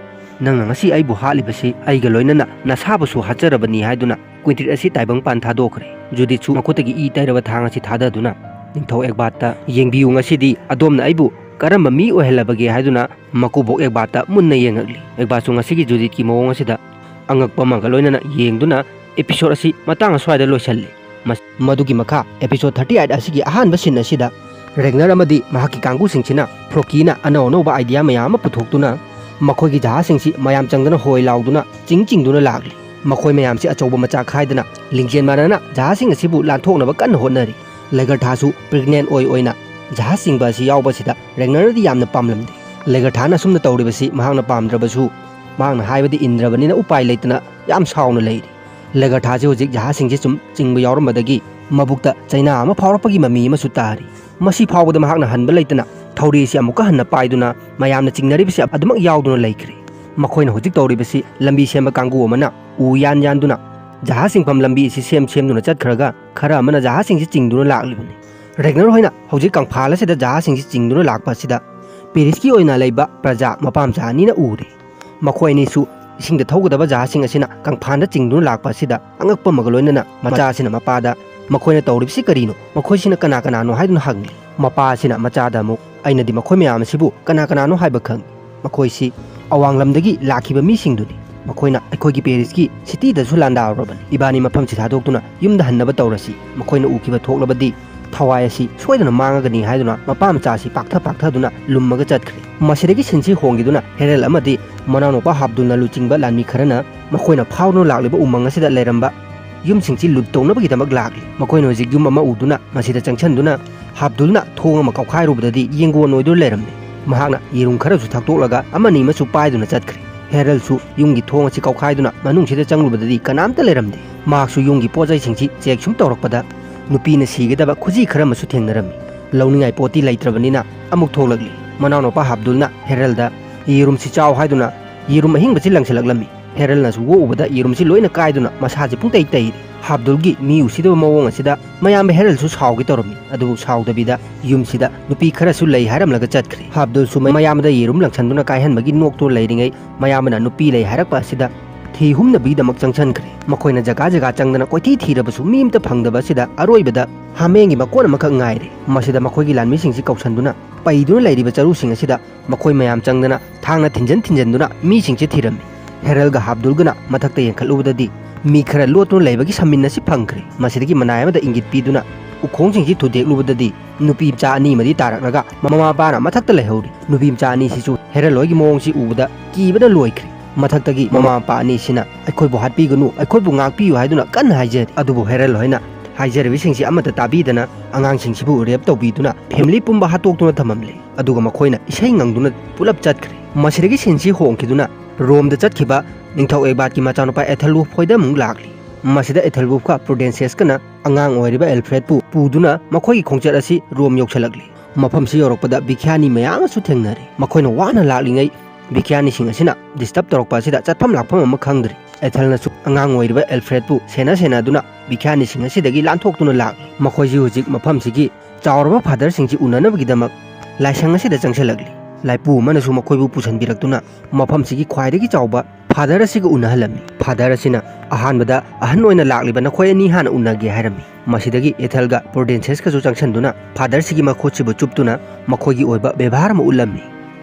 "ꯅꯪꯅ ꯉꯁꯤ ꯑꯩꯕꯨ ꯍꯥꯠꯂꯤꯕꯁꯤ ꯑꯩꯒ ꯂꯣꯏꯅꯅ ꯅꯁꯥꯕꯨꯁꯨ ꯍꯥꯠꯆꯔꯕꯅꯤ" ꯍꯥꯏꯗꯨꯅ ꯀꯨꯏꯟꯇ꯭ꯔꯤꯠ ꯑꯁꯤ ꯇꯥꯏꯕꯪꯄꯥꯟ ꯊꯥꯗꯣꯛꯈ꯭ꯔꯦ꯫ ꯖꯨꯗꯤꯠꯁꯨ ꯃꯈꯨꯠꯇꯒꯤ ꯏ ꯇꯩꯔꯕ ꯊꯥꯡ ꯑꯁꯤ ꯊꯥꯗꯗꯨꯅ, "ꯅꯤꯡꯊꯧ ꯑꯦꯛꯕꯥꯠꯇ ꯌꯦꯡꯕꯤꯌꯨ, ꯉꯁꯤꯗꯤ ꯑꯗꯣꯝꯅ ꯑꯩꯕꯨ ꯀꯔꯝꯕ ꯃꯤ ꯑꯣꯏꯍꯜꯂꯕꯒꯦ" ꯍꯥꯏꯗꯨꯅ ꯃꯀꯨꯕꯣꯛ ꯑꯦꯛꯕꯥꯠꯇ ꯃꯨꯟꯅ ꯌꯦꯡꯉꯛꯂꯤ꯫ ꯑꯦꯛꯕꯥꯠꯁꯨ ꯉꯁꯤꯒꯤ ꯖꯨꯗꯤꯠꯀꯤ ꯃꯑꯣꯡ ꯑꯁꯤꯗ ꯑꯉꯛꯄ ꯑꯃꯒ ꯂꯣꯏꯅꯅ ꯌꯦꯡꯗꯨꯅ episode ꯑꯁꯤ ꯃꯇꯥꯡ ꯑꯁ꯭ꯋꯥꯏꯗ ꯂꯣꯏꯁꯤꯜꯂꯤ꯫ ꯃꯁ-, ꯃꯗꯨꯒꯤ ꯃꯈꯥ episode thirty eight ꯑꯁꯤꯒꯤ ꯑꯍꯥꯟꯕ scene ꯑꯁꯤꯗ ꯔꯦꯒꯅꯔ ꯑꯃꯗꯤ ꯃꯍꯥꯛꯀꯤ ꯀꯥꯡꯕꯨꯁꯤꯡꯁꯤꯅ ꯐ꯭ꯔꯣꯀꯤꯅ ꯑꯅꯧ ꯑꯅꯧꯕ idea ꯃꯌꯥꯝ ꯑꯃ ꯄꯨꯊꯣꯛꯇꯨꯅ ꯃꯈꯣꯏꯒꯤ ꯖꯍꯥꯖꯁꯤꯡꯁꯤ ꯃꯌꯥꯝ ꯆꯪꯗꯅ ꯍꯣꯏ ꯂꯥꯎꯗꯨꯅ ꯆꯤꯡ ꯆꯤꯡꯗꯨꯅ ꯂꯥꯛꯂꯤ꯫ ꯃꯈꯣꯏ ꯃꯌꯥꯝꯁꯤ ꯑꯆꯧꯕ ꯃꯆꯥ ꯈꯥꯏꯗꯅ ꯂꯤꯡꯖꯦꯜ ꯃꯥꯟꯅꯅ ꯖꯍꯥꯖꯁꯤꯡ ꯑꯁꯤꯕꯨ ꯂꯥꯟꯊꯣꯛꯅꯕ ꯀꯟꯅ ꯍꯣꯠꯅꯔꯤ꯫ ꯂꯦꯒꯔꯊꯥꯁꯨ pregnant ꯑꯣꯏ ꯑꯣꯏꯅ ꯖꯍꯥꯖ ꯆꯤꯡꯕ ꯑꯁꯤ ꯌꯥꯎꯕꯁꯤꯗ ꯔꯦꯒꯅꯔꯗꯤ ꯌꯥꯝꯅ ꯄꯥꯝꯂꯝꯗꯦ꯫ ꯂꯦꯒꯔꯊꯥꯅ ꯑꯁꯨꯝꯅ ꯇꯧꯔꯤꯕꯁꯤ ꯃꯍꯥꯛꯅ ꯄꯥꯝꯗ꯭ꯔꯕꯁꯨ ꯃꯍꯥꯛꯅ ꯍꯥꯏꯕꯗꯤ ꯏꯟꯗ꯭ꯔꯕꯅꯤꯅ ꯎꯄꯥꯏ ꯂꯩꯇꯅ ꯌꯥꯝ ꯁꯥꯎꯅ ꯂꯩꯔꯤ꯫ ꯂꯦꯒꯔꯊꯥꯁꯤ ꯍꯧꯖꯤꯛ ꯖꯍꯥꯖꯁꯤꯡꯁꯤ ꯁꯨꯝ ꯆꯤꯡꯕ ꯌꯥꯎꯔꯝꯕꯗꯒꯤ ꯃꯕꯨꯛꯇ ꯆꯩꯅꯥ ꯑꯃ ꯐꯥꯎꯔꯛꯄꯒꯤ ꯃꯃꯤ ꯑꯃꯁꯨ ꯇꯥꯔꯤ꯫ ꯃꯁꯤ ꯐꯥꯎꯕꯗ ꯃꯍꯥꯛꯅ ꯍꯟꯕ ꯂꯩꯇꯅ ꯊꯧꯔꯤ ꯑꯁꯤ ꯑꯃꯨꯛꯀ ꯍꯟꯅ ꯄꯥꯏꯗꯨꯅ ꯃꯌꯥꯝꯅ ꯆꯤꯡꯅꯔꯤꯕꯁꯤ ꯑꯗꯨꯃꯛ ꯌꯥꯎꯗꯨꯅ ꯂꯩꯈ꯭ꯔꯦ꯫ ꯃꯈꯣꯏꯅ ꯍꯧꯖꯤꯛ ꯇꯧꯔꯤꯕꯁꯤ ꯂꯝꯕꯤ ꯁꯦꯝꯕ ꯀꯥꯡꯕꯨ ꯑꯃꯅ ꯎ ꯌꯥꯟ ꯌꯥꯟꯗꯨꯅ ꯖꯍꯥꯖ ꯆꯤꯡꯐꯝ ꯂꯝꯕꯤ ꯑꯁꯤ ꯁꯦꯝ ꯁꯦꯝꯗꯨꯅ ꯆꯠꯈ꯭ꯔꯒ ꯈꯔ ꯑꯃꯅ ꯖꯍꯥꯖꯁꯤꯡꯁꯤ ꯆꯤꯡꯗꯨꯅ ꯂꯥꯛꯂꯤꯕꯅꯤ꯫ ꯔꯦꯒꯅꯔ ꯍꯣꯏꯅ ꯍꯧꯖꯤꯛ ꯀꯪꯐꯥꯜ ꯑꯁꯤꯗ ꯖꯍꯥꯖꯁꯤꯡꯁꯤ ꯆꯤꯡꯗꯨꯅ ꯂꯥꯛꯄ ꯑꯁꯤꯗ ꯄꯦꯔꯤꯁꯀꯤ ꯑꯣꯏꯅ ꯂꯩꯕ ꯄ꯭ꯔꯖꯥ ꯃꯄꯥ ꯃꯆꯥ ꯑꯅꯤꯅ ꯎꯔꯦ꯫ ꯃꯈꯣꯏ ꯑꯅꯤꯁꯨ ꯏꯁꯤꯡꯗ ꯊꯧꯒꯗꯕ ꯖꯍꯥꯖꯁꯤꯡ ꯑꯁꯤꯅ ꯀꯪꯐꯥꯟꯗ ꯆꯤꯡꯗꯨꯅ ꯂꯥꯛꯄ ꯑꯁꯤꯗ ꯑꯉꯛꯄ ꯑꯃꯒ ꯂꯣꯏꯅꯅ ꯃꯆꯥ ꯑꯁꯤꯅ ꯃꯄꯥꯗ, "ꯃꯈꯣꯏꯅ ꯇꯧꯔꯤꯕꯁꯤ ꯀꯔꯤꯅꯣ? ꯃꯈꯣꯏꯁꯤꯅ ꯀꯅꯥ ꯀꯅꯥꯅꯣ?" ꯍꯥꯏꯗꯨꯅ ꯍꯪꯂꯤ꯫ ꯃꯄꯥ ꯑꯁꯤꯅ ꯃꯆꯥꯗ ꯑꯃꯨꯛ, "ꯑꯩꯅꯗꯤ ꯃꯈꯣꯏ ꯃꯌꯥꯝ ꯑꯁꯤꯕꯨ ꯀꯅꯥ ꯀꯅꯥꯅꯣ ꯍꯥꯏꯕ ꯈꯪꯏ꯫ ꯃꯈꯣꯏꯁꯤ ꯑꯋꯥꯡꯂꯝꯗꯒꯤ ꯂꯥꯛꯈꯤꯕ ꯃꯤꯁꯤꯡꯗꯨꯅꯤ꯫ ꯃꯈꯣꯏꯅ ꯑꯩꯈꯣꯏꯒꯤ ꯄꯦꯔꯤꯁꯀꯤ ꯁꯤꯇꯤꯗꯁꯨ ꯂꯥꯟꯗꯥꯔꯨꯔꯕꯅꯤ꯫ ꯏꯕꯥꯅꯤ ꯃꯐꯝꯁꯤ ꯊꯥꯗꯣꯛꯇꯨꯅ ꯌꯨꯝꯗ ꯍꯟꯅꯕ ꯇꯧꯔꯁꯤ꯫ ꯃꯈꯣꯏꯅ ꯎꯈꯤꯕ ꯊꯣꯛꯂꯕꯗꯤ ꯊꯋꯥꯏ ꯑꯁꯤ ꯁꯣꯏꯗꯅ ꯃꯥꯡꯉꯒꯅꯤ" ꯍꯥꯏꯗꯨꯅ ꯃꯄꯥ ꯃꯆꯥ ꯑꯁꯤ ꯄꯥꯛꯊ ꯄꯥꯛꯊꯗꯨꯅ ꯂꯨꯝꯃꯒ ꯆꯠꯈ꯭ꯔꯦ꯫ ꯃꯁꯤꯗꯒꯤ ꯁꯤꯟꯁꯤ ꯍꯣꯡꯈꯤꯗꯨꯅ ꯍꯦꯔꯜ ꯑꯃꯗꯤ ꯃꯅꯥꯎꯅꯨꯄꯥ ꯍꯥꯞꯗꯨꯜꯅ ꯂꯨꯆꯤꯡꯕ ꯂꯥꯟꯃꯤ ꯈꯔꯅ ꯃꯈꯣꯏꯅ ꯐꯥꯎꯗꯨꯅ ꯂꯥꯛꯂꯤꯕ ꯎꯃꯪ ꯑꯁꯤꯗ ꯂꯩꯔꯝꯕ ꯌꯨꯝꯁꯤꯡꯁꯤ ꯂꯨꯠ ꯇꯧꯅꯕꯒꯤꯗꯃꯛ ꯂꯥꯛꯂꯤ꯫ ꯃꯈꯣꯏꯅ ꯍꯧꯖꯤꯛ ꯌꯨꯝ ꯑꯃ ꯎꯗꯨꯅ ꯃꯁꯤꯗ ꯆꯪꯁꯤꯟꯗꯨꯅ ꯍꯥꯞꯗꯨꯜꯅ ꯊꯣꯡ ꯑꯃ ꯀꯥꯎꯈꯥꯏꯔꯨꯕꯗꯗꯤ ꯌꯦꯡꯒꯣꯟ ꯑꯣꯏꯗꯨꯅ ꯂꯩꯔꯝꯃꯤ꯫ ꯃꯍꯥꯛꯅ ꯌꯦꯔꯨꯝ ꯈꯔꯁꯨ ꯊꯛꯇꯣꯛꯂꯒ ꯑꯃꯅꯤ ꯑꯃꯁꯨ ꯄꯥꯏꯗꯨꯅ ꯆꯠꯈ꯭ꯔꯦ꯫ ꯍꯦꯔꯜꯁꯨ ꯌꯨꯝꯒꯤ ꯊꯣꯡ ꯑꯁꯤ ꯀꯥꯎꯈꯥꯏꯗꯨꯅ ꯃꯅꯨꯡꯁꯤꯗ ꯆꯪꯂꯨꯕꯗꯗꯤ ꯀꯅꯥꯝꯇ ꯂꯩꯔꯝꯗꯦ꯫ ꯃꯍꯥꯛꯁꯨ ꯌꯨꯝꯒꯤ ꯄꯣꯠ ꯆꯩꯁꯤꯡꯁꯤ ꯆꯦꯛ ꯁꯨꯝ ꯇꯧꯔꯛꯄꯗ ꯅꯨꯄꯤꯅ ꯁꯤꯒꯗꯕ ꯈꯨꯖꯤ ꯈꯔ ꯑꯃꯁꯨ ꯊꯦꯡꯅꯔꯝꯃꯤ꯫ ꯂꯧꯅꯤꯡꯉꯥꯏ ꯄꯣꯠꯇꯤ ꯂꯩꯇ꯭ꯔꯕꯅꯤꯅ ꯑꯃꯨꯛ ꯊꯣꯛꯂꯛꯂꯤ꯫ ꯃꯅꯥꯎꯅꯨꯄꯥ ꯍꯥꯞꯗꯨꯜꯅ ꯍꯦꯔꯜꯗ ꯌꯦꯔꯨꯝꯁꯤ ꯆꯥꯎ ꯍꯥꯏꯗꯨꯅ ꯌꯦꯔꯨꯝ ꯑꯍꯤꯡꯕꯁꯤ ꯂꯪꯁꯤꯜꯂꯛꯂꯝꯃꯤ꯫ ꯍꯦꯔꯜꯅꯁꯨ ꯑꯣꯛꯎꯕꯗ ꯌꯦꯔꯨꯝꯁꯤ ꯂꯣꯏꯅ ꯀꯥꯏꯗꯨꯅ ꯃꯁꯥꯁꯤ ꯄꯨꯡꯇꯩ ꯇꯩꯔꯤ꯫ ꯍꯥꯞꯗꯨꯜꯒꯤ ꯃꯤ ꯎꯁꯤꯗꯕ ꯃꯑꯣꯡ ꯑꯁꯤꯗ ꯃꯌꯥꯝꯕ ꯍꯦꯔꯜꯁꯨ ꯁꯥꯎꯒꯦ ꯇꯧꯔꯝꯃꯤ꯫ ꯑꯗꯨꯕꯨ ꯁꯥꯎꯗꯕꯤꯗ ꯌꯨꯝꯁꯤꯗ ꯅꯨꯄꯤ ꯈꯔꯁꯨ ꯂꯩ ꯍꯥꯏꯔꯝꯂꯒ ꯆꯠꯈ꯭ꯔꯦ꯫ ꯍꯥꯞꯗꯨꯜꯁꯨ ꯃꯌꯥꯝꯕꯗ ꯌꯦꯔꯨꯝ ꯂꯪꯁꯟꯗꯨꯅ ꯀꯥꯏꯍꯟꯕꯒꯤ ꯅꯣꯛꯇꯨꯅ ꯂꯩꯔꯤꯉꯩ, ꯃꯌꯥꯝꯕꯅ ꯅꯨꯄꯤ ꯂꯩ ꯍꯥꯏꯔꯛꯄ ꯑꯁꯤꯗ ꯊꯤ ꯍꯨꯝꯅꯕꯒꯤꯗꯃꯛ ꯆꯪꯁꯟꯈ꯭ꯔꯦ꯫ ꯃꯈꯣꯏꯅ ꯖꯒꯥ ꯖꯒꯥ ꯆꯪꯗꯅ ꯀꯣꯏꯊꯤ ꯊꯤꯔꯕꯁꯨ ꯃꯤ ꯑꯃꯇ ꯐꯪꯗꯕ ꯑꯁꯤꯗ ꯑꯔꯣꯏꯕꯗ ꯍꯥꯃꯦꯡꯒꯤ ꯃꯀꯣꯟ ꯑꯃꯈꯛ ꯉꯥꯏꯔꯦ꯫ ꯃꯁꯤꯗ ꯃꯈꯣꯏꯒꯤ ꯂꯥꯟꯃꯤꯁꯤꯡꯁꯤ ꯀꯧꯁꯟꯗꯨꯅ ꯄꯩꯗꯨꯅ ꯂꯩꯔꯤꯕ ꯆꯔꯨꯁꯤꯡ ꯑꯁꯤꯗ ꯃꯈꯣꯏ ꯃꯌꯥꯝ ꯆꯪꯗꯅ ꯊꯥꯡꯅ ꯊꯤꯟꯖꯟ ꯊꯤꯟꯖꯟꯗꯨꯅ ꯃꯤꯁꯤꯡꯁꯦ ꯊꯤꯔꯝꯃꯤ꯫ ꯍꯦꯔꯜꯒ ꯍꯥꯞꯗꯨꯜꯒꯅ ꯃꯊꯛꯇ ꯌꯦꯡꯈꯠꯂꯨꯕꯗꯗꯤ ꯃꯤ ꯈꯔ ꯂꯣꯠꯇꯨꯅ ꯂꯩꯕꯒꯤ ꯁꯃꯤꯟ ꯑꯁꯤ ꯐꯪꯈ꯭ꯔꯦ꯫ ꯃꯁꯤꯗꯒꯤ ꯃꯅꯥꯏ ꯑꯃꯗ ꯏꯪꯒꯤꯠ ꯄꯤꯗꯨꯅ ꯎꯈꯣꯡꯁꯤꯡꯁꯤ ꯊꯨꯗꯦꯛꯂꯨꯕꯗꯗꯤ ꯅꯨꯄꯤ ꯃꯆꯥ ꯑꯅꯤ ꯑꯃꯗꯤ ꯇꯥꯔꯛꯂꯒ ꯃꯃꯥ ꯃꯄꯥꯅ ꯃꯊꯛꯇ ꯂꯩꯍꯧꯔꯤ꯫ ꯅꯨꯄꯤ ꯃꯆꯥ ꯑꯅꯤꯁꯤꯁꯨ ꯍꯦꯔꯜ ꯍꯣꯏꯒꯤ ꯃꯑꯣꯡꯁꯤ ꯎꯕꯗ ꯀꯤꯕꯅ ꯂꯣꯏꯈ꯭ꯔꯦ꯫ ꯃꯊꯛꯇꯒꯤ ꯃꯃꯥ ꯃꯄꯥ ꯑꯅꯤꯁꯤꯅ "ꯑꯩꯈꯣꯏꯕꯨ ꯍꯥꯠꯄꯤꯒꯅꯨ, ꯑꯩꯈꯣꯏꯕꯨ ꯉꯥꯛꯄꯤꯌꯨ" ꯍꯥꯏꯗꯨꯅ ꯀꯟꯅ ꯍꯥꯏꯖꯔꯤ꯫ ꯑꯗꯨꯕꯨ ꯍꯦꯔꯜ ꯍꯣꯏꯅ ꯍꯥꯏꯖꯔꯤꯕꯁꯤꯡꯁꯤ ꯑꯃꯠꯇ ꯇꯥꯕꯤꯗꯅ ꯑꯉꯥꯡꯁꯤꯡꯁꯤꯕꯨ ꯔꯦꯞ ꯇꯧꯕꯤꯗꯨꯅ ꯐꯦꯃꯤꯂꯤ ꯄꯨꯝꯕ ꯍꯥꯠꯇꯣꯛꯇꯨꯅ ꯊꯝꯃꯝꯂꯦ꯫ ꯑꯗꯨꯒ ꯃꯈꯣꯏꯅ ꯏꯁꯩ ꯉꯪꯗꯨꯅ ꯄꯨꯂꯞ ꯆꯠꯈ꯭ꯔꯦ꯫ ꯃꯁꯤꯗꯒꯤ ꯁꯤꯟꯁꯤ ꯍꯣꯡꯈꯤꯗꯨꯅ ꯔꯣꯝꯗ ꯆꯠꯈꯤꯕ ꯅꯤꯡꯊꯧ ꯑꯦꯕꯥꯠꯀꯤ ꯃꯆꯥꯅꯨꯄꯥ ꯑꯦꯊꯜꯋꯨꯐ ꯍꯣꯏꯗ ꯑꯃꯨꯛ ꯂꯥꯛꯂꯤ꯫ ꯃꯁꯤꯗ ꯑꯦꯊꯜꯋꯨꯐꯀ ꯄ꯭ꯔꯨꯗꯦꯟꯁꯦꯁꯀꯅ ꯑꯉꯥꯡ ꯑꯣꯏꯔꯤꯕ ꯑꯦꯜꯐ꯭ꯔꯦꯗꯄꯨ ꯄꯨꯗꯨꯅ ꯃꯈꯣꯏꯒꯤ ꯈꯣꯡꯆꯠ ꯑꯁꯤ ꯔꯣꯝ ꯌꯧꯁꯤꯜꯂꯛꯂꯤ꯫ ꯃꯐꯝꯁꯤ ꯌꯧꯔꯛꯄꯗ ꯕꯤꯈ꯭ꯌꯥꯅꯤ ꯃꯌꯥꯝ ꯑꯃꯁꯨ ꯊꯦꯡꯅꯔꯦ꯫ ꯃꯈꯣꯏꯅ ꯋꯥꯅ ꯂꯥꯛꯂꯤꯉꯩ ꯕꯤꯈ꯭ꯌꯥꯅꯤꯁꯤꯡ ꯑꯁꯤꯅ ꯗꯤꯁꯇꯔꯕ ꯇꯧꯔꯛꯄ ꯑꯁꯤꯗ ꯆꯠꯐꯝ ꯂꯥꯛꯐꯝ ꯑꯃ ꯈꯪꯗ꯭ꯔꯦ꯫ ꯑꯦꯊꯜꯅꯁꯨ ꯑꯉꯥꯡ ꯑꯣꯏꯔꯤꯕ ꯑꯦꯜꯐ꯭ꯔꯦꯗꯄꯨ ꯁꯦꯟꯅ ꯁꯦꯟꯅꯗꯨꯅ ꯕꯤꯈ꯭ꯌꯥꯅꯤꯁꯤꯡ ꯑꯁꯤꯗꯒꯤ ꯂꯥꯟꯊꯣꯛꯇꯨꯅ ꯂꯥꯛꯂꯤ꯫ ꯃꯈꯣꯏꯁꯤ ꯍꯧꯖꯤꯛ ꯃꯐꯝꯁꯤꯒꯤ ꯆꯥꯎꯔꯕ ꯐꯥꯗꯔꯁꯤꯡꯁꯤ ꯎꯅꯅꯕꯒꯤꯗꯃꯛ ꯂꯥꯏꯁꯪ ꯑꯁꯤꯗ ꯆꯪꯁꯤꯜꯂꯛꯂꯤ꯫ ꯂꯥꯏꯄꯨ ꯑꯃꯅꯁꯨ ꯃꯈꯣꯏꯕꯨ ꯄꯨꯁꯤꯟꯕꯤꯔꯛꯇꯨꯅ ꯃꯐꯝꯁꯤꯒꯤ ꯈ꯭ꯋꯥꯏꯗꯒꯤ ꯆꯥꯎꯕ ꯐꯥꯗꯔ ꯑꯁꯤꯒ ꯎꯅꯍꯜꯂꯝꯃꯤ꯫ ꯐꯥꯗꯔ ꯑꯁꯤꯅ ꯑꯍꯥꯟꯕꯗ "ꯑꯍꯟ ꯑꯣꯏꯅ ꯂꯥꯛꯂꯤꯕ ꯅꯈꯣꯏ ꯑꯅꯤ ꯍꯥꯟꯅ ꯎꯅꯒꯦ" ꯍꯥꯏꯔꯝꯃꯤ꯫ ꯃꯁꯤꯗꯒꯤ ꯑꯦꯊꯜꯒ ꯄ꯭ꯔꯨꯗꯦꯟꯁꯦꯁꯀꯁꯨ ꯆꯪꯁꯤꯟꯗꯨꯅ ꯐꯥꯗꯔꯁꯤꯒꯤ ꯃꯈꯨꯠꯁꯤꯕꯨ ꯆꯨꯞꯇꯨꯅ ꯃꯈꯣꯏꯒꯤ ꯑꯣꯏꯕ ꯕꯦꯕꯥꯔ ꯑꯃ ꯎꯠꯂꯝꯃꯤ꯫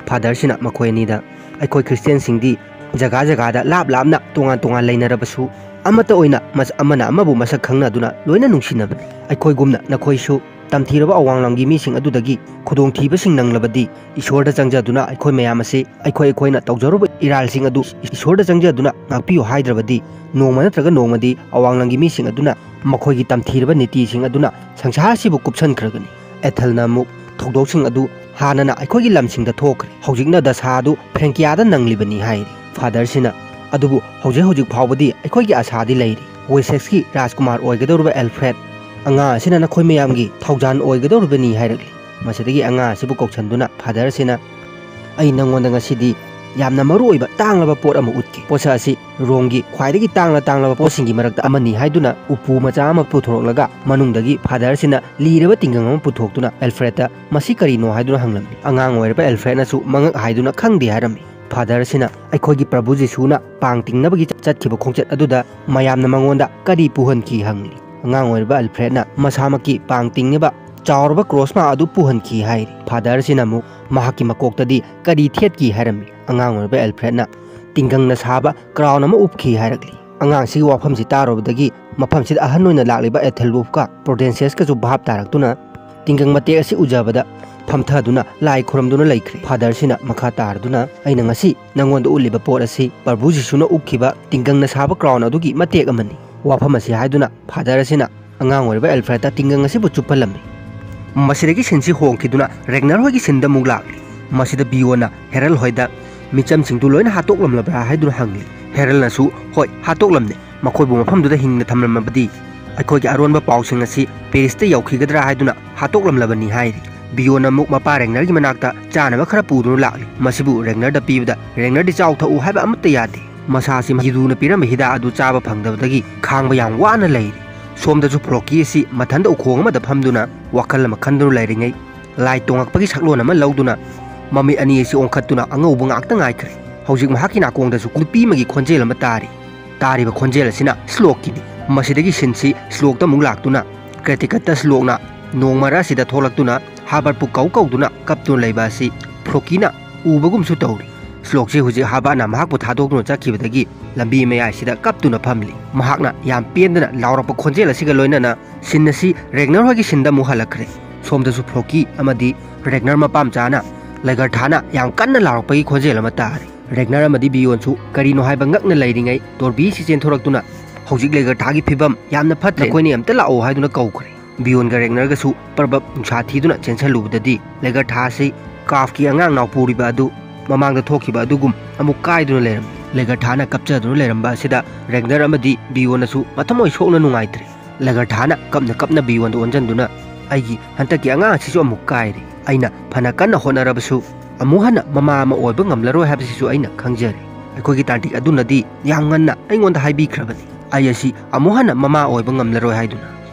ꯐꯥꯗꯔꯁꯤꯅ ꯃꯈꯣꯏ ꯑꯅꯤꯗ "ꯑꯩꯈꯣꯏ ꯈ꯭ꯔꯤꯁꯇꯤꯌꯥꯟꯁꯤꯡꯗꯤ ꯖꯒꯥ ꯖꯒꯥꯗ ꯂꯥꯞ ꯂꯥꯞꯅ ꯇꯣꯉꯥꯟ ꯇꯣꯉꯥꯟ ꯂꯩꯅꯔꯕꯁꯨ ꯑꯃꯠꯇ ꯑꯣꯏꯅ ꯃꯁ-, ꯑꯃꯅ ꯑꯃꯕꯨ ꯃꯁꯛ ꯈꯪꯅꯗꯨꯅ ꯂꯣꯏꯅ ꯅꯨꯡꯁꯤꯅꯕꯅꯤ꯫ ꯑꯩꯈꯣꯏꯒꯨꯝꯅ ꯅꯈꯣꯏꯁꯨ ꯇꯝꯊꯤꯔꯕ ꯑꯋꯥꯡ ꯂꯝꯒꯤ ꯃꯤꯁꯤꯡ ꯑꯗꯨꯗꯒꯤ ꯈꯨꯗꯣꯡꯊꯤꯕꯁꯤꯡ ꯅꯪꯂꯕꯗꯤ ꯏꯁꯣꯔꯗ ꯆꯪꯖꯗꯨꯅ ꯑꯩꯈꯣꯏ ꯃꯌꯥꯝ ꯑꯁꯤ ꯑꯩꯈꯣꯏ ꯑꯩꯈꯣꯏꯅ ꯇꯧꯖꯔꯨꯕ ꯏꯔꯥꯜꯁꯤꯡ ꯑꯗꯨ ꯏꯁꯣꯔꯗ ꯆꯪꯖꯗꯨꯅ ꯉꯥꯛꯄꯤꯌꯨ ꯍꯥꯏꯗ꯭ꯔꯕꯗꯤ ꯅꯣꯡꯃ ꯅꯠꯇ꯭ꯔꯒ ꯅꯣꯡꯃꯗꯤ ꯑꯋꯥꯡ ꯂꯝꯒꯤ ꯃꯤꯁꯤꯡ ꯑꯗꯨꯅ ꯃꯈꯣꯏꯒꯤ ꯇꯝꯊꯤꯔꯕ ꯅꯤꯇꯤꯁꯤꯡ ꯑꯗꯨꯅ ꯁꯪꯁꯥꯔ ꯑꯁꯤꯕꯨ ꯀꯨꯞꯁꯟꯈ꯭ꯔꯒꯅꯤ"꯫ ꯑꯦꯊꯜꯅ ꯑꯃꯨꯛ ꯊꯧꯗꯣꯛꯁꯤꯡ ꯑꯗꯨ ꯍꯥꯟꯅꯅ ꯑꯩꯈꯣꯏꯒꯤ ꯂꯝꯁꯤꯡꯗ ꯊꯣꯛꯈ꯭ꯔꯦ, ꯍꯧꯖꯤꯛꯅ ꯗꯁꯥ ꯑꯗꯨ ꯐ꯭ꯔꯦꯡꯀꯤꯌꯥꯗ ꯅꯪꯂꯤꯕꯅꯤ ꯍꯥꯏꯔꯤ꯫ ꯐꯥꯗꯔꯁꯤꯅ "ꯑꯗꯨꯕꯨ ꯍꯧꯖꯤꯛ ꯍꯧꯖꯤꯛ ꯐꯥꯎꯕꯗꯤ ꯑꯩꯈꯣꯏꯒꯤ ꯑꯁꯥꯗꯤ ꯂꯩꯔꯤ꯫ ꯋꯦꯁꯦꯛꯁꯀꯤ ꯔꯥꯖꯀꯨꯃꯥꯔ ꯑꯣꯏꯒꯗꯧꯔꯤꯕ ꯑꯦꯜꯐ꯭ꯔꯦꯗ ꯑꯉꯥꯡ ꯑꯁꯤꯅ ꯅꯈꯣꯏ ꯃꯌꯥꯝꯒꯤ ꯊꯧꯖꯥꯟ ꯑꯣꯏꯒꯗꯧꯔꯤꯕꯅꯤ" ꯍꯥꯏꯔꯛꯂꯤ꯫ ꯃꯁꯤꯗꯒꯤ ꯑꯉꯥꯡ ꯑꯁꯤꯕꯨ ꯀꯧꯁꯟꯗꯨꯅ ꯐꯥꯗꯔꯁꯤꯅ "ꯑꯩ ꯅꯪꯉꯣꯟꯗ ꯉꯁꯤꯗꯤ ꯌꯥꯝꯅ ꯃꯔꯨ ꯑꯣꯏꯕ ꯇꯥꯡꯂꯕ ꯄꯣꯠ ꯑꯃ ꯎꯠꯈꯤ꯫ ꯄꯣꯠꯁꯛ ꯑꯁꯤ ꯔꯣꯝꯒꯤ ꯈ꯭ꯋꯥꯏꯗꯒꯤ ꯇꯥꯡꯂ ꯇꯥꯡꯂꯕ ꯄꯣꯠꯁꯤꯡꯒꯤ ꯃꯔꯛꯇ ꯑꯃꯅꯤ ꯍꯥꯏꯗꯨꯅ ꯎꯄꯨ ꯃꯆꯥ ꯑꯃ ꯄꯨꯊꯣꯔꯛꯂꯒ ꯃꯅꯨꯡꯗꯒꯤ ꯐꯥꯗꯔꯁꯤꯅ ꯂꯤꯔꯕ ꯇꯤꯡꯒꯪ ꯑꯃ ꯄꯨꯊꯣꯛꯇꯨꯅ ꯑꯦꯜꯐ꯭ꯔꯦꯗꯇ "ꯃꯁꯤ ꯀꯔꯤꯅꯣ?" ꯍꯥꯏꯗꯨꯅ ꯍꯪꯂꯝꯃꯤ꯫ ꯑꯉꯥꯡ ꯑꯣꯏꯔꯤꯕ ꯑꯦꯜꯐ꯭ꯔꯦꯗꯅꯁꯨ ꯃꯉꯛ ꯍꯥꯏꯗꯨꯅ "ꯈꯪꯗꯦ" ꯍꯥꯏꯔꯝꯃꯤ꯫ ꯐꯥꯗꯔꯁꯤꯅ ꯑꯩꯈꯣꯏꯒꯤ ꯄ꯭ꯔꯚꯨ ꯖꯤꯁꯨꯅ ꯄꯥꯡ ꯇꯤꯡꯅꯕꯒꯤ ꯆꯠꯈꯤꯕ ꯈꯣꯡꯆꯠ ꯑꯗꯨꯗ ꯃꯌꯥꯝꯅ ꯃꯉꯣꯟꯗ "ꯀꯔꯤ ꯄꯨꯍꯟꯈꯤ?" ꯍꯪꯂꯤ꯫ ꯑꯉꯥꯡ ꯑꯣꯏꯔꯤꯕ ꯑꯦꯜꯐ꯭ꯔꯦꯗꯅ ꯃꯁꯥꯃꯛꯀꯤ ꯄꯥꯡ ꯇꯤꯡꯅꯕ ꯆꯥꯎꯔꯕ ꯀ꯭ꯔꯣꯁ ꯃꯥ ꯑꯗꯨ ꯄꯨꯍꯟꯈꯤ ꯍꯥꯏꯔꯤ꯫ ꯐꯥꯗꯔꯁꯤꯅ ꯑꯃꯨꯛ ꯃꯍꯥꯛꯀꯤ ꯃꯀꯣꯛꯇꯗꯤ "ꯀꯔꯤ ꯊꯦꯠꯈꯤ?" ꯍꯥꯏꯔꯝꯃꯤ꯫ ꯑꯉꯥꯡ ꯑꯣꯏꯔꯤꯕ ꯑꯦꯜꯐ꯭ꯔꯦꯗꯅ ꯇꯤꯡꯒꯪꯅ ꯁꯥꯕ ꯀ꯭ꯔꯥꯎꯟ ꯑꯃ ꯎꯞꯈꯤ ꯍꯥꯏꯔꯛꯂꯤ꯫ ꯑꯉꯥꯡꯁꯤꯒꯤ ꯋꯥꯐꯝꯁꯤ ꯇꯥꯔꯨꯕꯗꯒꯤ ꯃꯐꯝꯁꯤꯗ ꯑꯍꯟ ꯑꯣꯏꯅ ꯂꯥꯛꯂꯤꯕ ꯑꯦꯊꯦꯜꯋꯨꯐꯀ ꯄ꯭ꯔꯣꯗꯦꯟꯁꯤꯌꯁꯀꯁꯨ ꯚꯥꯞ ꯇꯥꯔꯛꯇꯨꯅ ꯇꯤꯡꯒꯪ ꯃꯇꯦꯛ ꯑꯁꯤ ꯎꯖꯕꯗ ꯐꯝꯊꯗꯨꯅ ꯂꯥꯏ ꯈꯨꯔꯝꯗꯨꯅ ꯂꯩꯈ꯭ꯔꯦ꯫ ꯐꯥꯗꯔꯁꯤꯅ ꯃꯈꯥ ꯇꯥꯔꯗꯨꯅ, "ꯑꯩꯅ ꯉꯁꯤ ꯅꯪꯉꯣꯟꯗ ꯎꯠꯂꯤꯕ ꯄꯣꯠ ꯑꯁꯤ ꯄ꯭ꯔꯚꯨ ꯖꯤꯁꯨꯅ ꯎꯞꯈꯤꯕ ꯇꯤꯡꯒꯪꯅ ꯁꯥꯕ ꯀ꯭ꯔꯥꯎꯟ ꯑꯗꯨꯒꯤ ꯃꯇꯦꯛ ꯑꯃꯅꯤ" ꯋꯥꯐꯝ ꯑꯁꯤ ꯍꯥꯏꯗꯨꯅ ꯐꯥꯗꯔ ꯑꯁꯤꯅ ꯑꯉꯥꯡ ꯑꯣꯏꯔꯤꯕ ꯑꯦꯜꯐ꯭ꯔꯦꯗꯇ ꯇꯤꯡꯒꯪ ꯑꯁꯤꯕꯨ ꯆꯨꯞꯍꯜꯂꯝꯃꯤ꯫ ꯃꯁꯤꯗꯒꯤ ꯁꯤꯟꯁꯤ ꯍꯣꯡꯈꯤꯗꯨꯅ ꯔꯦꯒꯅꯔ ꯍꯣꯏꯒꯤ ꯁꯤꯟꯗ ꯑꯃꯨꯛ ꯂꯥꯛꯂꯤ꯫ ꯃꯁꯤꯗ ꯕꯤꯌꯣꯟꯅ ꯍꯦꯔꯜ ꯍꯣꯏꯗ ꯃꯤꯆꯝꯁꯤꯡꯗꯨ ꯂꯣꯏꯅ ꯍꯥꯠꯇꯣꯛꯂꯝꯂꯕ꯭ꯔꯥ ꯍꯥꯏꯗꯨꯅ ꯍꯪꯂꯤ꯫ ꯍꯦꯔꯜꯅꯁꯨ "ꯍꯣꯏ, ꯍꯥꯠꯇꯣꯛꯂꯝꯅꯦ꯫ ꯃꯈꯣꯏꯕꯨ ꯃꯐꯝꯗꯨꯗ ꯍꯤꯡꯅ ꯊꯝꯂꯝꯃꯕꯗꯤ ꯑꯩꯈꯣꯏꯒꯤ ꯑꯔꯣꯟꯕ ꯄꯥꯎꯁꯤꯡ ꯑꯁꯤ ꯄꯦꯔꯤꯁꯇ ꯌꯧꯈꯤꯒꯗ꯭ꯔꯥ ꯍꯥꯏꯗꯨꯅ ꯍꯥꯠꯇꯣꯛꯂꯝꯂꯕꯅꯤ" ꯍꯥꯏꯔꯤ꯫ ꯕꯤꯌꯣꯟꯅ ꯑꯃꯨꯛ ꯃꯄꯥ ꯔꯦꯒꯅꯔꯒꯤ ꯃꯅꯥꯛꯇ ꯆꯥꯅꯕ ꯈꯔ ꯄꯨꯗꯨꯅ ꯂꯥꯛꯂꯤ꯫ ꯃꯁꯤꯕꯨ ꯔꯦꯒꯅꯔꯗ ꯄꯤꯕꯗ ꯔꯦꯒꯅꯔꯗꯤ "ꯆꯥꯎ ꯊꯛꯎ ꯍꯥꯏꯕ ꯑꯃꯠꯇ ꯌꯥꯗꯦ꯫ ꯃꯁꯥꯁꯤ ꯃꯍꯤꯗꯨꯅ ꯄꯤꯔꯝꯕ ꯍꯤꯗꯥꯛ ꯑꯗꯨ ꯆꯥꯕ ꯐꯪꯗꯕꯗꯒꯤ ꯈꯥꯡꯕ ꯌꯥꯝ ꯋꯥꯅ ꯂꯩꯔꯤ"꯫ ꯁꯣꯝꯗꯁꯨ ꯐ꯭ꯂꯣꯀꯤ ꯑꯁꯤ ꯃꯊꯟꯇ ꯎꯈꯣꯡ ꯑꯃꯗ ꯐꯝꯗꯨꯅ ꯋꯥꯈꯜ ꯑꯃ ꯈꯟꯗꯨꯅ ꯂꯩꯔꯤꯉꯩ, ꯂꯥꯏ ꯇꯣꯡꯉꯛꯄꯒꯤ ꯁꯛꯂꯣꯟ ꯑꯃ ꯂꯧꯗꯨꯅ ꯃꯃꯤꯠ ꯑꯅꯤ ꯑꯁꯤ ꯑꯣꯟꯈꯠꯇꯨꯅ ꯑꯉꯧꯕ ꯉꯥꯛꯇ ꯉꯥꯏꯈ꯭ꯔꯦ꯫ ꯍꯧꯖꯤꯛ ꯃꯍꯥꯛꯀꯤ ꯅꯥꯀꯣꯡꯗꯁꯨ ꯅꯨꯄꯤ ꯑꯃꯒꯤ ꯈꯣꯟꯖꯦꯜ ꯑꯃ ꯇꯥꯔꯤ꯫ ꯇꯥꯔꯤꯕ ꯈꯣꯟꯖꯦꯜ ꯑꯁꯤꯅ ꯁ꯭ꯂꯣꯛꯀꯤꯅꯤ꯫ ꯃꯁꯤꯗꯒꯤ ꯁꯤꯟꯁꯤ ꯁ꯭ꯂꯣꯛꯇ ꯑꯃꯨꯛ ꯂꯥꯛꯇꯨꯅ, ꯀ꯭ꯔꯦꯇꯤꯀꯠꯇ ꯁ꯭ꯂꯣꯛꯅ ꯅꯣꯡꯃꯔ ꯑꯁꯤꯗ ꯊꯣꯛꯂꯛꯇꯨꯅ ꯍꯥꯕꯔꯠꯄꯨ ꯀꯧ ꯀꯧꯗꯨꯅ ꯀꯞꯇꯨꯅ ꯂꯩꯕ ꯑꯁꯤ ꯐ꯭ꯂꯣꯀꯤꯅ ꯎꯕꯒꯨꯝꯁꯨ ꯇꯧꯔꯤ꯫ ꯁ꯭ꯂꯣꯛꯁꯤ ꯍꯧꯖꯤꯛ ꯍꯥꯕꯔꯠꯅ ꯃꯍꯥꯛꯄꯨ ꯊꯥꯗꯣꯛꯇꯨꯅ ꯆꯠꯈꯤꯕꯗꯒꯤ ꯂꯝꯕꯤ ꯃꯌꯥꯏꯁꯤꯗ ꯀꯞꯇꯨꯅ ꯐꯝꯂꯤ꯫ ꯃꯍꯥꯛꯅ ꯌꯥꯝ ꯄꯦꯟꯗꯅ ꯂꯥꯎꯔꯛꯄ ꯈꯣꯟꯖꯦꯜ ꯑꯁꯤꯒ ꯂꯣꯏꯅꯅ ꯁꯤꯟ ꯑꯁꯤ ꯔꯦꯒꯅꯔ ꯍꯣꯏꯒꯤ ꯁꯤꯟꯗ ꯑꯃꯨꯛ ꯍꯜꯂꯛꯈ꯭ꯔꯦ꯫ ꯁꯣꯝꯗꯁꯨ ꯐ꯭ꯂꯣꯀꯤ ꯑꯃꯗꯤ ꯔꯦꯒꯅꯔ ꯃꯄꯥꯝꯆꯥꯅ ꯂꯩꯒꯔꯊꯥꯅ ꯌꯥꯝ ꯀꯟꯅ ꯂꯥꯎꯔꯛꯄꯒꯤ ꯈꯣꯟꯖꯦꯜ ꯑꯃ ꯇꯥꯔꯤ꯫ ꯔꯦꯒꯅꯔ ꯑꯃꯗꯤ ꯕꯤꯌꯣꯟꯁꯨ ꯀꯔꯤꯅꯣ ꯍꯥꯏꯕ ꯉꯛꯅ ꯂꯩꯔꯤꯉꯩ, ꯇꯣꯔꯕꯤꯁꯤ ꯆꯦꯟꯊꯣꯔꯛꯇꯨꯅ, "ꯍꯧꯖꯤꯛ ꯂꯩꯒꯔꯊꯥꯒꯤ ꯐꯤꯕꯝ ꯌꯥꯝꯅ ꯐꯠꯇ꯭ꯔꯦ, ꯅꯈꯣꯏꯅꯤ ꯑꯝꯇ ꯂꯥꯛꯑꯣ" ꯍꯥꯏꯗꯨꯅ ꯀꯧꯈ꯭ꯔꯦ꯫ ꯕꯤꯌꯣꯟꯒ ꯔꯦꯒꯅꯔꯒꯁꯨ ꯄꯔꯕꯞ ꯅꯨꯡꯁꯥ ꯊꯤꯗꯨꯅ ꯆꯦꯟꯁꯜꯂꯨꯕꯗꯗꯤ ꯂꯦꯒꯔꯊꯥ ꯑꯁꯤ ꯀꯥꯐꯀꯤ ꯑꯉꯥꯡ ꯅꯥꯎꯄꯨꯔꯤꯕ ꯑꯗꯨ ꯃꯃꯥꯡꯗ ꯊꯣꯛꯈꯤꯕ ꯑꯗꯨꯒꯨꯝ ꯑꯃꯨꯛ ꯀꯥꯏꯗꯨꯅ ꯂꯩꯔꯝꯃꯤ꯫ ꯂꯦꯒꯔꯊꯥꯅ ꯀꯞꯆꯗꯨꯅ ꯂꯩꯔꯝꯕ ꯑꯁꯤꯗ ꯔꯦꯒꯅꯔ ꯑꯃꯗꯤ ꯕꯤꯌꯣꯟꯅꯁꯨ ꯃꯊꯃꯣꯏ ꯁꯣꯛꯅ ꯅꯨꯡꯉꯥꯏꯇ꯭ꯔꯦ꯫ ꯂꯦꯒꯔꯊꯥꯅ ꯀꯞꯅ ꯀꯞꯅ ꯕꯤꯌꯣꯟꯗ ꯑꯣꯟꯁꯤꯟꯗꯨꯅ, "ꯑꯩꯒꯤ ꯍꯟꯗꯛꯀꯤ ꯑꯉꯥꯡ ꯑꯁꯤꯁꯨ ꯑꯃꯨꯛ ꯀꯥꯏꯔꯦ꯫ ꯑꯩꯅ ꯐꯅ ꯀꯟꯅ ꯍꯣꯠꯅꯔꯕꯁꯨ ꯑꯃꯨꯛ ꯍꯟꯅ ꯃꯃꯥ ꯑꯃ ꯑꯣꯏꯕ ꯉꯝꯂꯔꯣꯏ ꯍꯥꯏꯕꯁꯤꯁꯨ ꯑꯩꯅ ꯈꯪꯖꯔꯤ꯫ ꯑꯩꯈꯣꯏꯒꯤ ꯇꯥꯟꯇꯤꯛ ꯑꯗꯨꯅꯗꯤ ꯌꯥꯝ ꯉꯟꯅ ꯑꯩꯉꯣꯟꯗ ꯍꯥꯏꯕꯤꯈ꯭ꯔꯕꯅꯤ, ꯑꯩ ꯑꯁꯤ ꯑꯃꯨꯛ ꯍꯟꯅ ꯃꯃꯥ ꯑꯣꯏꯕ ꯉꯝꯂꯔꯣꯏ ꯍꯥꯏꯗꯨꯅ꯫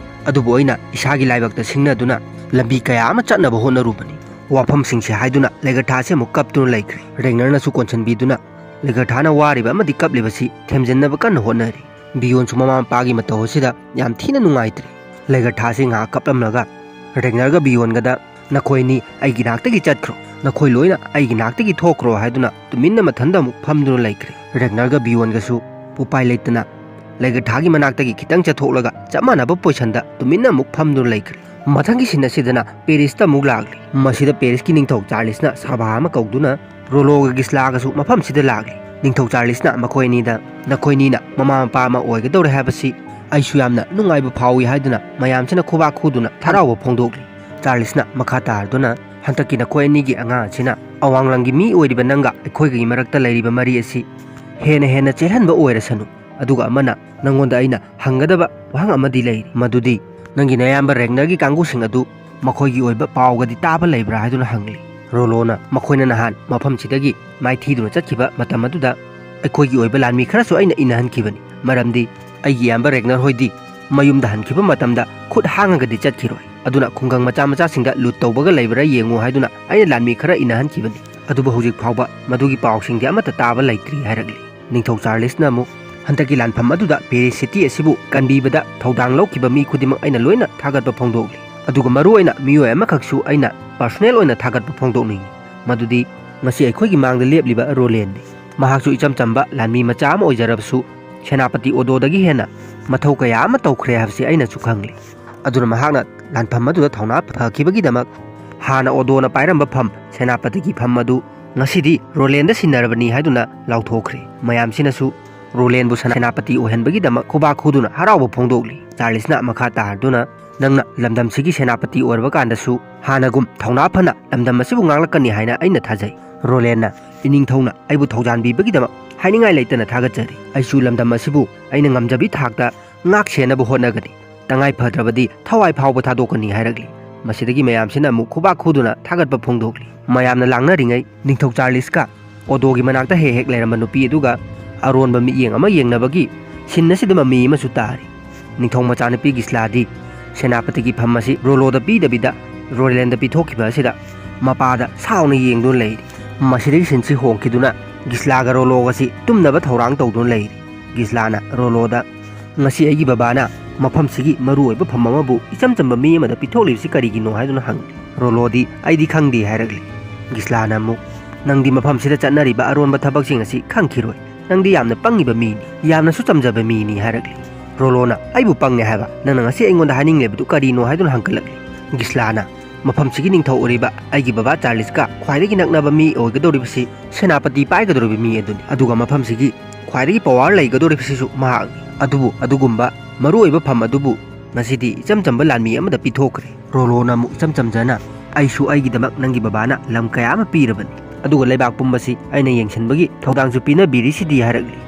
ꯑꯗꯨꯕꯨ ꯑꯩꯅ ꯏꯁꯥꯒꯤ ꯂꯥꯏꯕꯛꯇ ꯁꯤꯡꯅꯗꯨꯅ ꯂꯝꯕꯤ ꯀꯌꯥ ꯑꯃ ꯆꯠꯅꯕ ꯍꯣꯠꯅꯔꯨꯕꯅꯤ꯫ ꯋꯥꯐꯝꯁꯤꯡꯁꯦ ꯍꯥꯏꯗꯨꯅ ꯂꯩꯒꯔꯊꯥꯁꯦ ꯑꯃꯨꯛ ꯀꯞꯇꯨꯅ ꯂꯩꯈ꯭ꯔꯦ꯫ ꯔꯦꯒꯅꯔꯅꯁꯨ ꯀꯣꯟꯁꯤꯟꯕꯤꯗꯨꯅ ꯂꯩꯒꯔꯊꯥꯅ ꯋꯥꯔꯤꯕ ꯑꯃꯗꯤ ꯀꯞꯂꯤꯕꯁꯤ ꯊꯦꯝꯖꯤꯟꯅꯕ ꯀꯟꯅ ꯍꯣꯠꯅꯔꯤ꯫ ꯕꯤꯌꯣꯟꯁꯨ ꯃꯃꯥ ꯃꯄꯥꯒꯤ ꯃꯇꯧ ꯑꯁꯤꯗ ꯌꯥꯝ ꯊꯤꯅ ꯅꯨꯡꯉꯥꯏꯇ꯭ꯔꯦ꯫ ꯂꯩꯒꯔꯊꯥꯁꯤ ꯉꯥꯏꯍꯥꯛ ꯀꯞꯂꯝꯂꯒ ꯔꯦꯒꯅꯔꯒ ꯕꯤꯌꯣꯟꯒꯗ, "ꯅꯈꯣꯏ ꯑꯅꯤ ꯑꯩꯒꯤ ꯅꯥꯛꯇꯒꯤ ꯆꯠꯈ꯭ꯔꯣ, ꯅꯈꯣꯏ ꯂꯣꯏꯅ ꯑꯩꯒꯤ ꯅꯥꯛꯇꯒꯤ ꯊꯣꯛꯈ꯭ꯔꯣ" ꯍꯥꯏꯗꯨꯅ ꯇꯨꯃꯤꯟꯅ ꯃꯊꯟꯗ ꯑꯃꯨꯛ ꯐꯝꯗꯨꯅ ꯂꯩꯈ꯭ꯔꯦ꯫ ꯔꯦꯒꯅꯔꯒ ꯕꯤꯌꯣꯟꯒꯁꯨ ꯎꯄꯥꯏ ꯂꯩꯇꯅ ꯂꯩꯒꯔꯊꯥꯒꯤ ꯃꯅꯥꯛꯇꯒꯤ ꯈꯤꯇꯪ ꯆꯠꯊꯣꯛꯂꯒ ꯆꯞ ꯃꯥꯟꯅꯕ ꯄꯣꯖꯤꯁꯟꯗ ꯇꯨꯃꯤꯟꯅ ꯑꯃꯨꯛ ꯐꯝꯗꯨꯅ ꯂꯩꯈ꯭ꯔꯦ꯫ ꯃꯊꯪꯒꯤ ꯁꯤꯟ ꯑꯁꯤꯗꯅ ꯄꯦꯔꯤꯁꯇ ꯑꯃꯨꯛ ꯂꯥꯛꯂꯤ꯫ ꯃꯁꯤꯗ ꯄꯦꯔꯤꯁꯀꯤ ꯅꯤꯡꯊꯧ ꯆꯥꯔꯂꯤꯁꯅ ꯁꯚꯥ ꯑꯃ ꯀꯧꯗꯨꯅ ꯔꯣꯂꯣꯒ ꯒꯤꯁꯂꯥꯒꯁꯨ ꯃꯐꯝꯁꯤꯗ ꯂꯥꯛꯂꯤ꯫ ꯅꯤꯡꯊꯧ ꯆꯥꯔꯂꯤꯁꯅ ꯃꯈꯣꯏ ꯑꯅꯤꯗ, "ꯅꯈꯣꯏ ꯑꯅꯤꯅ ꯃꯃꯥ ꯃꯄꯥ ꯑꯃ ꯑꯣꯏꯒꯗꯧꯔꯦ ꯍꯥꯏꯕꯁꯤ ꯑꯩꯁꯨ ꯌꯥꯝꯅ ꯅꯨꯡꯉꯥꯏꯕ ꯐꯥꯎꯏ" ꯍꯥꯏꯗꯨꯅ ꯃꯌꯥꯝꯁꯤꯅ ꯈꯨꯕꯥꯛ ꯈꯨꯗꯨꯅ ꯍꯔꯥꯎꯕ ꯐꯣꯡꯗꯣꯛꯂꯤ꯫ ꯆꯥꯔꯂꯤꯁꯅ ꯃꯈꯥ ꯇꯥꯔꯗꯨꯅ, "ꯍꯟꯗꯛꯀꯤ ꯅꯈꯣꯏ ꯑꯅꯤꯒꯤ ꯑꯉꯥꯡ ꯑꯁꯤꯅ ꯑꯋꯥꯡ ꯂꯝꯒꯤ ꯃꯤ ꯑꯣꯏꯔꯤꯕ ꯅꯪꯒ ꯑꯩꯈꯣꯏꯒꯤ ꯃꯔꯛꯇ ꯂꯩꯔꯤꯕ ꯃꯔꯤ ꯑꯁꯤ ꯍꯦꯟꯅ ꯍꯦꯟꯅ ꯆꯦꯜꯍꯟꯕ ꯑꯣꯏꯔꯁꯅꯨ꯫ ꯑꯗꯨꯒ ꯑꯃꯅ ꯅꯪꯉꯣꯟꯗ ꯑꯩꯅ ꯍꯪꯒꯗꯕ ꯋꯥꯍꯪ ꯑꯃꯗꯤ ꯂꯩꯔꯤ, ꯃꯗꯨꯗꯤ ꯅꯪꯒꯤ ꯅꯌꯥꯝꯕ ꯔꯦꯒꯅꯔꯒꯤ ꯀꯥꯡꯕꯨꯁꯤꯡ ꯑꯗꯨ ꯃꯈꯣꯏꯒꯤ ꯑꯣꯏꯕ ꯄꯥꯎꯒꯗꯤ ꯇꯥꯕ ꯂꯩꯕ꯭ꯔꯥ?" ꯍꯥꯏꯗꯨꯅ ꯍꯪꯂꯤ꯫ ꯔꯣꯂꯣꯅ ꯃꯈꯣꯏꯅ ꯅꯍꯥꯟ ꯃꯐꯝꯁꯤꯗꯒꯤ ꯃꯥꯏꯊꯤꯗꯨꯅ ꯆꯠꯈꯤꯕ ꯃꯇꯝ ꯑꯗꯨꯗ ꯑꯩꯈꯣꯏꯒꯤ ꯑꯣꯏꯕ ꯂꯥꯟꯃꯤ ꯈꯔꯁꯨ ꯑꯩꯅ ꯏꯟꯅꯍꯟꯈꯤꯕꯅꯤ, ꯃꯔꯝꯗꯤ ꯑꯩꯒꯤ ꯏꯌꯥꯝꯕ ꯔꯦꯒꯅꯔ ꯍꯣꯏꯗꯤ ꯃꯌꯨꯝꯗ ꯍꯟꯈꯤꯕ ꯃꯇꯝꯗ ꯈꯨꯠ ꯍꯥꯡꯉꯒꯗꯤ ꯆꯠꯈꯤꯔꯣꯏ, ꯑꯗꯨꯅ ꯈꯨꯡꯒꯪ ꯃꯆꯥ ꯃꯆꯥꯁꯤꯡꯗ ꯂꯨꯠ ꯇꯧꯕꯒ ꯂꯩꯕ꯭ꯔꯥ ꯌꯦꯡꯉꯨ ꯍꯥꯏꯗꯨꯅ ꯑꯩꯅ ꯂꯥꯟꯃꯤ ꯈꯔ ꯏꯟꯅꯍꯟꯈꯤꯕꯅꯤ꯫ ꯑꯗꯨꯕꯨ ꯍꯧꯖꯤꯛ ꯐꯥꯎꯕ ꯃꯗꯨꯒꯤ ꯄꯥꯎꯁꯤꯡꯗꯤ ꯑꯃꯠꯇ ꯇꯥꯕ ꯂꯩꯇ꯭ꯔꯤ ꯍꯥꯏꯔꯛꯂꯤ꯫ ꯅꯤꯡꯊꯧ ꯆꯥꯔꯂꯤꯁꯅ ꯑꯃꯨꯛ, "ꯍꯟꯗꯛꯀꯤ ꯂꯥꯟꯐꯝ ꯑꯗꯨꯗ ꯄꯦꯔꯤꯁ ꯁꯤꯇꯤ ꯑꯁꯤꯕꯨ ꯀꯟꯕꯤꯕꯗ ꯊꯧꯗꯥꯡ ꯂꯧꯈꯤꯕ ꯃꯤ ꯈꯨꯗꯤꯡꯃꯛ ꯑꯩꯅ ꯂꯣꯏꯅ ꯊꯥꯒꯠꯄ ꯐꯣꯡꯗꯣꯛꯂꯤ꯫ ꯑꯗꯨꯒ ꯃꯔꯨꯑꯣꯏꯅ ꯃꯤꯑꯣꯏ ꯑꯃꯈꯛꯁꯨ ꯑꯩꯅ ꯄꯔꯁꯣꯅꯦꯜ ꯑꯣꯏꯅ ꯊꯥꯒꯠꯄ ꯐꯣꯡꯗꯣꯛꯅꯤꯡꯏ, ꯃꯗꯨꯗꯤ ꯉꯁꯤ ꯑꯩꯈꯣꯏꯒꯤ ꯃꯥꯡꯗ ꯂꯦꯞꯂꯤꯕ ꯔꯣꯂꯦꯟꯅꯤ꯫ ꯃꯍꯥꯛꯁꯨ ꯏꯆꯝ ꯆꯝꯕ ꯂꯥꯟꯃꯤ ꯃꯆꯥ ꯑꯃ ꯑꯣꯏꯖꯔꯕꯁꯨ ꯁꯦꯅꯥꯄꯇꯤ ꯑꯣꯗꯣꯗꯒꯤ ꯍꯦꯟꯅ ꯃꯊꯧ ꯀꯌꯥ ꯑꯃ ꯇꯧꯈ꯭ꯔꯦ ꯍꯥꯏꯕꯁꯤ ꯑꯩꯅꯁꯨ ꯈꯪꯂꯤ꯫ ꯑꯗꯨꯅ ꯃꯍꯥꯛꯅ ꯂꯥꯟꯐꯝ ꯑꯗꯨꯗ ꯊꯧꯅꯥ ꯐꯈꯤꯕꯒꯤꯗꯃꯛ ꯍꯥꯟꯅ ꯑꯣꯗꯣꯅ ꯄꯥꯏꯔꯝꯕ ꯐꯝ, ꯁꯦꯅꯥꯄꯇꯤꯒꯤ ꯐꯝ ꯑꯗꯨ ꯉꯁꯤꯗꯤ ꯔꯣꯂꯦꯟꯗ ꯁꯤꯟꯅꯔꯕꯅꯤ" ꯍꯥꯏꯗꯨꯅ ꯂꯥꯎꯊꯣꯛꯈ꯭ꯔꯦ꯫ ꯃꯌꯥꯝꯁꯤꯅꯁꯨ ꯔꯣꯂꯦꯟꯕꯨ ꯁꯦꯅꯥꯄꯇꯤ ꯑꯣꯏꯍꯟꯕꯒꯤꯗꯃꯛ ꯈꯨꯕꯥꯛ ꯈꯨꯗꯨꯅ ꯍꯔꯥꯎꯕ ꯐꯣꯡꯗꯣꯛꯂꯤ꯫ ꯆꯥꯔꯂꯤꯁꯅ ꯃꯈꯥ ꯇꯥꯔꯗꯨꯅ, "ꯅꯪꯅ ꯂꯝꯗꯝꯁꯤꯒꯤ ꯁꯦꯅꯥꯄꯇꯤ ꯑꯣꯏꯔꯕ ꯀꯥꯟꯗꯁꯨ ꯍꯥꯟꯅꯒꯨꯝ ꯊꯧꯅꯥ ꯐꯅ ꯂꯝꯗꯝ ꯑꯁꯤꯕꯨ ꯉꯥꯛꯂꯛꯀꯅꯤ ꯍꯥꯏꯅ ꯑꯩꯅ ꯊꯥꯖꯩ꯫ ꯔꯣꯂꯦꯟꯅ ꯏꯅꯤꯡꯊꯧꯅ ꯑꯩꯕꯨ ꯊꯧꯖꯥꯟꯕꯤꯕꯒꯤꯗꯃꯛ ꯍꯥꯏꯅꯤꯡꯉꯥꯏ ꯂꯩꯇꯅ ꯊꯥꯒꯠꯆꯔꯤ꯫ ꯑꯩꯁꯨ ꯂꯝꯗꯝ ꯑꯁꯤꯕꯨ ꯑꯩꯅ ꯉꯝꯖꯕꯤ ꯊꯥꯛꯇ ꯉꯥꯛ ꯁꯦꯟꯅꯕ ꯍꯣꯠꯅꯒꯅꯤ꯫ ꯇꯉꯥꯏ ꯐꯗ꯭ꯔꯕꯗꯤ ꯊꯋꯥꯏ ꯐꯥꯎꯕ ꯊꯥꯗꯣꯛꯀꯅꯤ" ꯍꯥꯏꯔꯛꯂꯤ꯫ ꯃꯁꯤꯗꯒꯤ ꯃꯌꯥꯝꯁꯤꯅ ꯑꯃꯨꯛ ꯈꯨꯕꯥꯛ ꯈꯨꯗꯨꯅ ꯊꯥꯒꯠꯄ ꯐꯣꯡꯗꯣꯛꯂꯤ꯫ ꯃꯌꯥꯝꯅ ꯂꯥꯡꯅꯔꯤꯉꯩ ꯅꯤꯡꯊꯧ ꯆꯥꯔꯂꯤꯁꯀ ꯑꯣꯗꯣꯒꯤ ꯃꯅꯥꯛꯇ ꯍꯦꯛ ꯍꯦꯛ ꯂꯩꯔꯝꯕ ꯅꯨꯄꯤ ꯑꯗꯨꯒ ꯑꯔꯣꯟꯕ ꯃꯤꯠꯌꯦꯡ ꯑꯃ ꯌꯦꯡꯅꯕꯒꯤ ꯁꯤꯟ ꯑꯁꯤꯗ ꯃꯃꯤ ꯑꯃꯁꯨ ꯇꯥꯔꯤ꯫ ꯅꯤꯡꯊꯧ ꯃꯆꯥꯅꯨꯄꯤ ꯒꯤꯁꯂꯥꯗꯤ ꯁꯦꯅꯥꯄꯇꯤꯒꯤ ꯐꯝ ꯑꯁꯤ ꯔꯣꯂꯣꯗ ꯄꯤꯗꯕꯤꯗ ꯔꯣꯂꯦꯟꯗ ꯄꯤꯊꯣꯛꯈꯤꯕ ꯑꯁꯤꯗ ꯃꯄꯥꯗ ꯁꯥꯎꯅ ꯌꯦꯡꯗꯨꯅ ꯂꯩꯔꯤ꯫ ꯃꯁꯤꯗꯒꯤ ꯁꯤꯟꯁꯤ ꯍꯣꯡꯈꯤꯗꯨꯅ ꯒꯤꯁꯂꯥꯒ ꯔꯣꯂꯣꯒꯁꯤ ꯇꯨꯝꯅꯕ ꯊꯧꯔꯥꯡ ꯇꯧꯗꯨꯅ ꯂꯩꯔꯤ꯫ ꯒꯤꯁꯂꯥꯅ ꯔꯣꯂꯣꯗ, "ꯉꯁꯤ ꯑꯩꯒꯤ ꯕꯕꯥꯅ ꯃꯐꯝꯁꯤꯒꯤ ꯃꯔꯨꯑꯣꯏꯕ ꯐꯝ ꯑꯃꯕꯨ ꯏꯆꯝ ꯆꯝꯕ ꯃꯤ ꯑꯃꯗ ꯄꯤꯊꯣꯛꯂꯤꯕꯁꯤ ꯀꯔꯤꯒꯤꯅꯣ?" ꯍꯥꯏꯗꯨꯅ ꯍꯪꯂꯤ꯫ ꯔꯣꯂꯣꯗꯤ, "ꯑꯩꯗꯤ ꯈꯪꯗꯦ" ꯍꯥꯏꯔꯛꯂꯤ꯫ ꯒꯤꯁꯂꯥꯅ ꯑꯃꯨꯛ, "ꯅꯪꯗꯤ ꯃꯐꯝꯁꯤꯗ ꯆꯠꯅꯔꯤꯕ ꯑꯔꯣꯟꯕ ꯊꯕꯛꯁꯤꯡ ꯑꯁꯤ ꯈꯪꯈꯤꯔꯣꯏ꯫ ꯅꯪꯗꯤ ꯌꯥꯝꯅ ꯄꯪꯉꯤꯕ ꯃꯤꯅꯤ, ꯌꯥꯝꯅꯁꯨ ꯆꯝꯖꯕ ꯃꯤꯅꯤ" ꯍꯥꯏꯔꯛꯂꯤ꯫ ꯔꯣꯂꯣꯅ, "ꯑꯩꯕꯨ ꯄꯪꯉꯦ ꯍꯥꯏꯕ ꯅꯪꯅ ꯉꯁꯤ ꯑꯩꯉꯣꯟꯗ ꯍꯥꯏꯅꯤꯡꯂꯤꯕꯗꯨ ꯀꯔꯤꯅꯣ?" ꯍꯥꯏꯗꯨꯅ ꯍꯪꯒꯠꯂꯛꯂꯤ꯫ ꯒꯤꯁꯂꯥꯅ, "ꯃꯐꯝꯁꯤꯒꯤ ꯅꯤꯡꯊꯧ ꯑꯣꯏꯔꯤꯕ ꯑꯩꯒꯤ ꯕꯕꯥ ꯆꯥꯔꯂꯤꯁꯀ ꯈ꯭ꯋꯥꯏꯗꯒꯤ ꯅꯛꯅꯕ ꯃꯤ ꯑꯣꯏꯒꯗꯧꯔꯤꯕꯁꯤ ꯁꯦꯅꯥꯄꯇꯤ ꯄꯥꯏꯒꯗꯧꯔꯤꯕ ꯃꯤ ꯑꯗꯨꯅꯤ, ꯑꯗꯨꯒ ꯃꯐꯝꯁꯤꯒꯤ ꯈ꯭ꯋꯥꯏꯗꯒꯤ ꯄꯋꯥꯔ ꯂꯩꯒꯗꯧꯔꯤꯕꯁꯤꯁꯨ ꯃꯍꯥꯛꯅꯤ꯫ ꯑꯗꯨꯕꯨ ꯑꯗꯨꯒꯨꯝꯕ ꯃꯔꯨꯑꯣꯏꯕ ꯐꯝ ꯑꯗꯨꯕꯨ ꯉꯁꯤꯗꯤ ꯏꯆꯝ ꯆꯝꯕ ꯂꯥꯟꯃꯤ ꯑꯃꯗ ꯄꯤꯊꯣꯛꯈ꯭ꯔꯦ꯫" ꯔꯣꯂꯣꯅ ꯑꯃꯨꯛ ꯏꯆꯝ ꯆꯝꯖꯅ, "ꯑꯩꯁꯨ ꯑꯩꯒꯤꯗꯃꯛ ꯅꯪꯒꯤ ꯕꯕꯥꯅ ꯂꯝ ꯀꯌꯥ ꯑꯃ ꯄꯤꯔꯕꯅꯤ, ꯑꯗꯨꯒ ꯂꯩꯕꯥꯛ ꯄꯨꯝꯕꯁꯤ ꯑꯩꯅ ꯌꯦꯡꯁꯤꯟꯕꯒꯤ ꯊꯧꯗꯥꯡꯁꯨ ꯄꯤꯅꯕꯤꯔꯤꯁꯤꯗꯤ" ꯍꯥꯏꯔꯛꯂꯤ꯫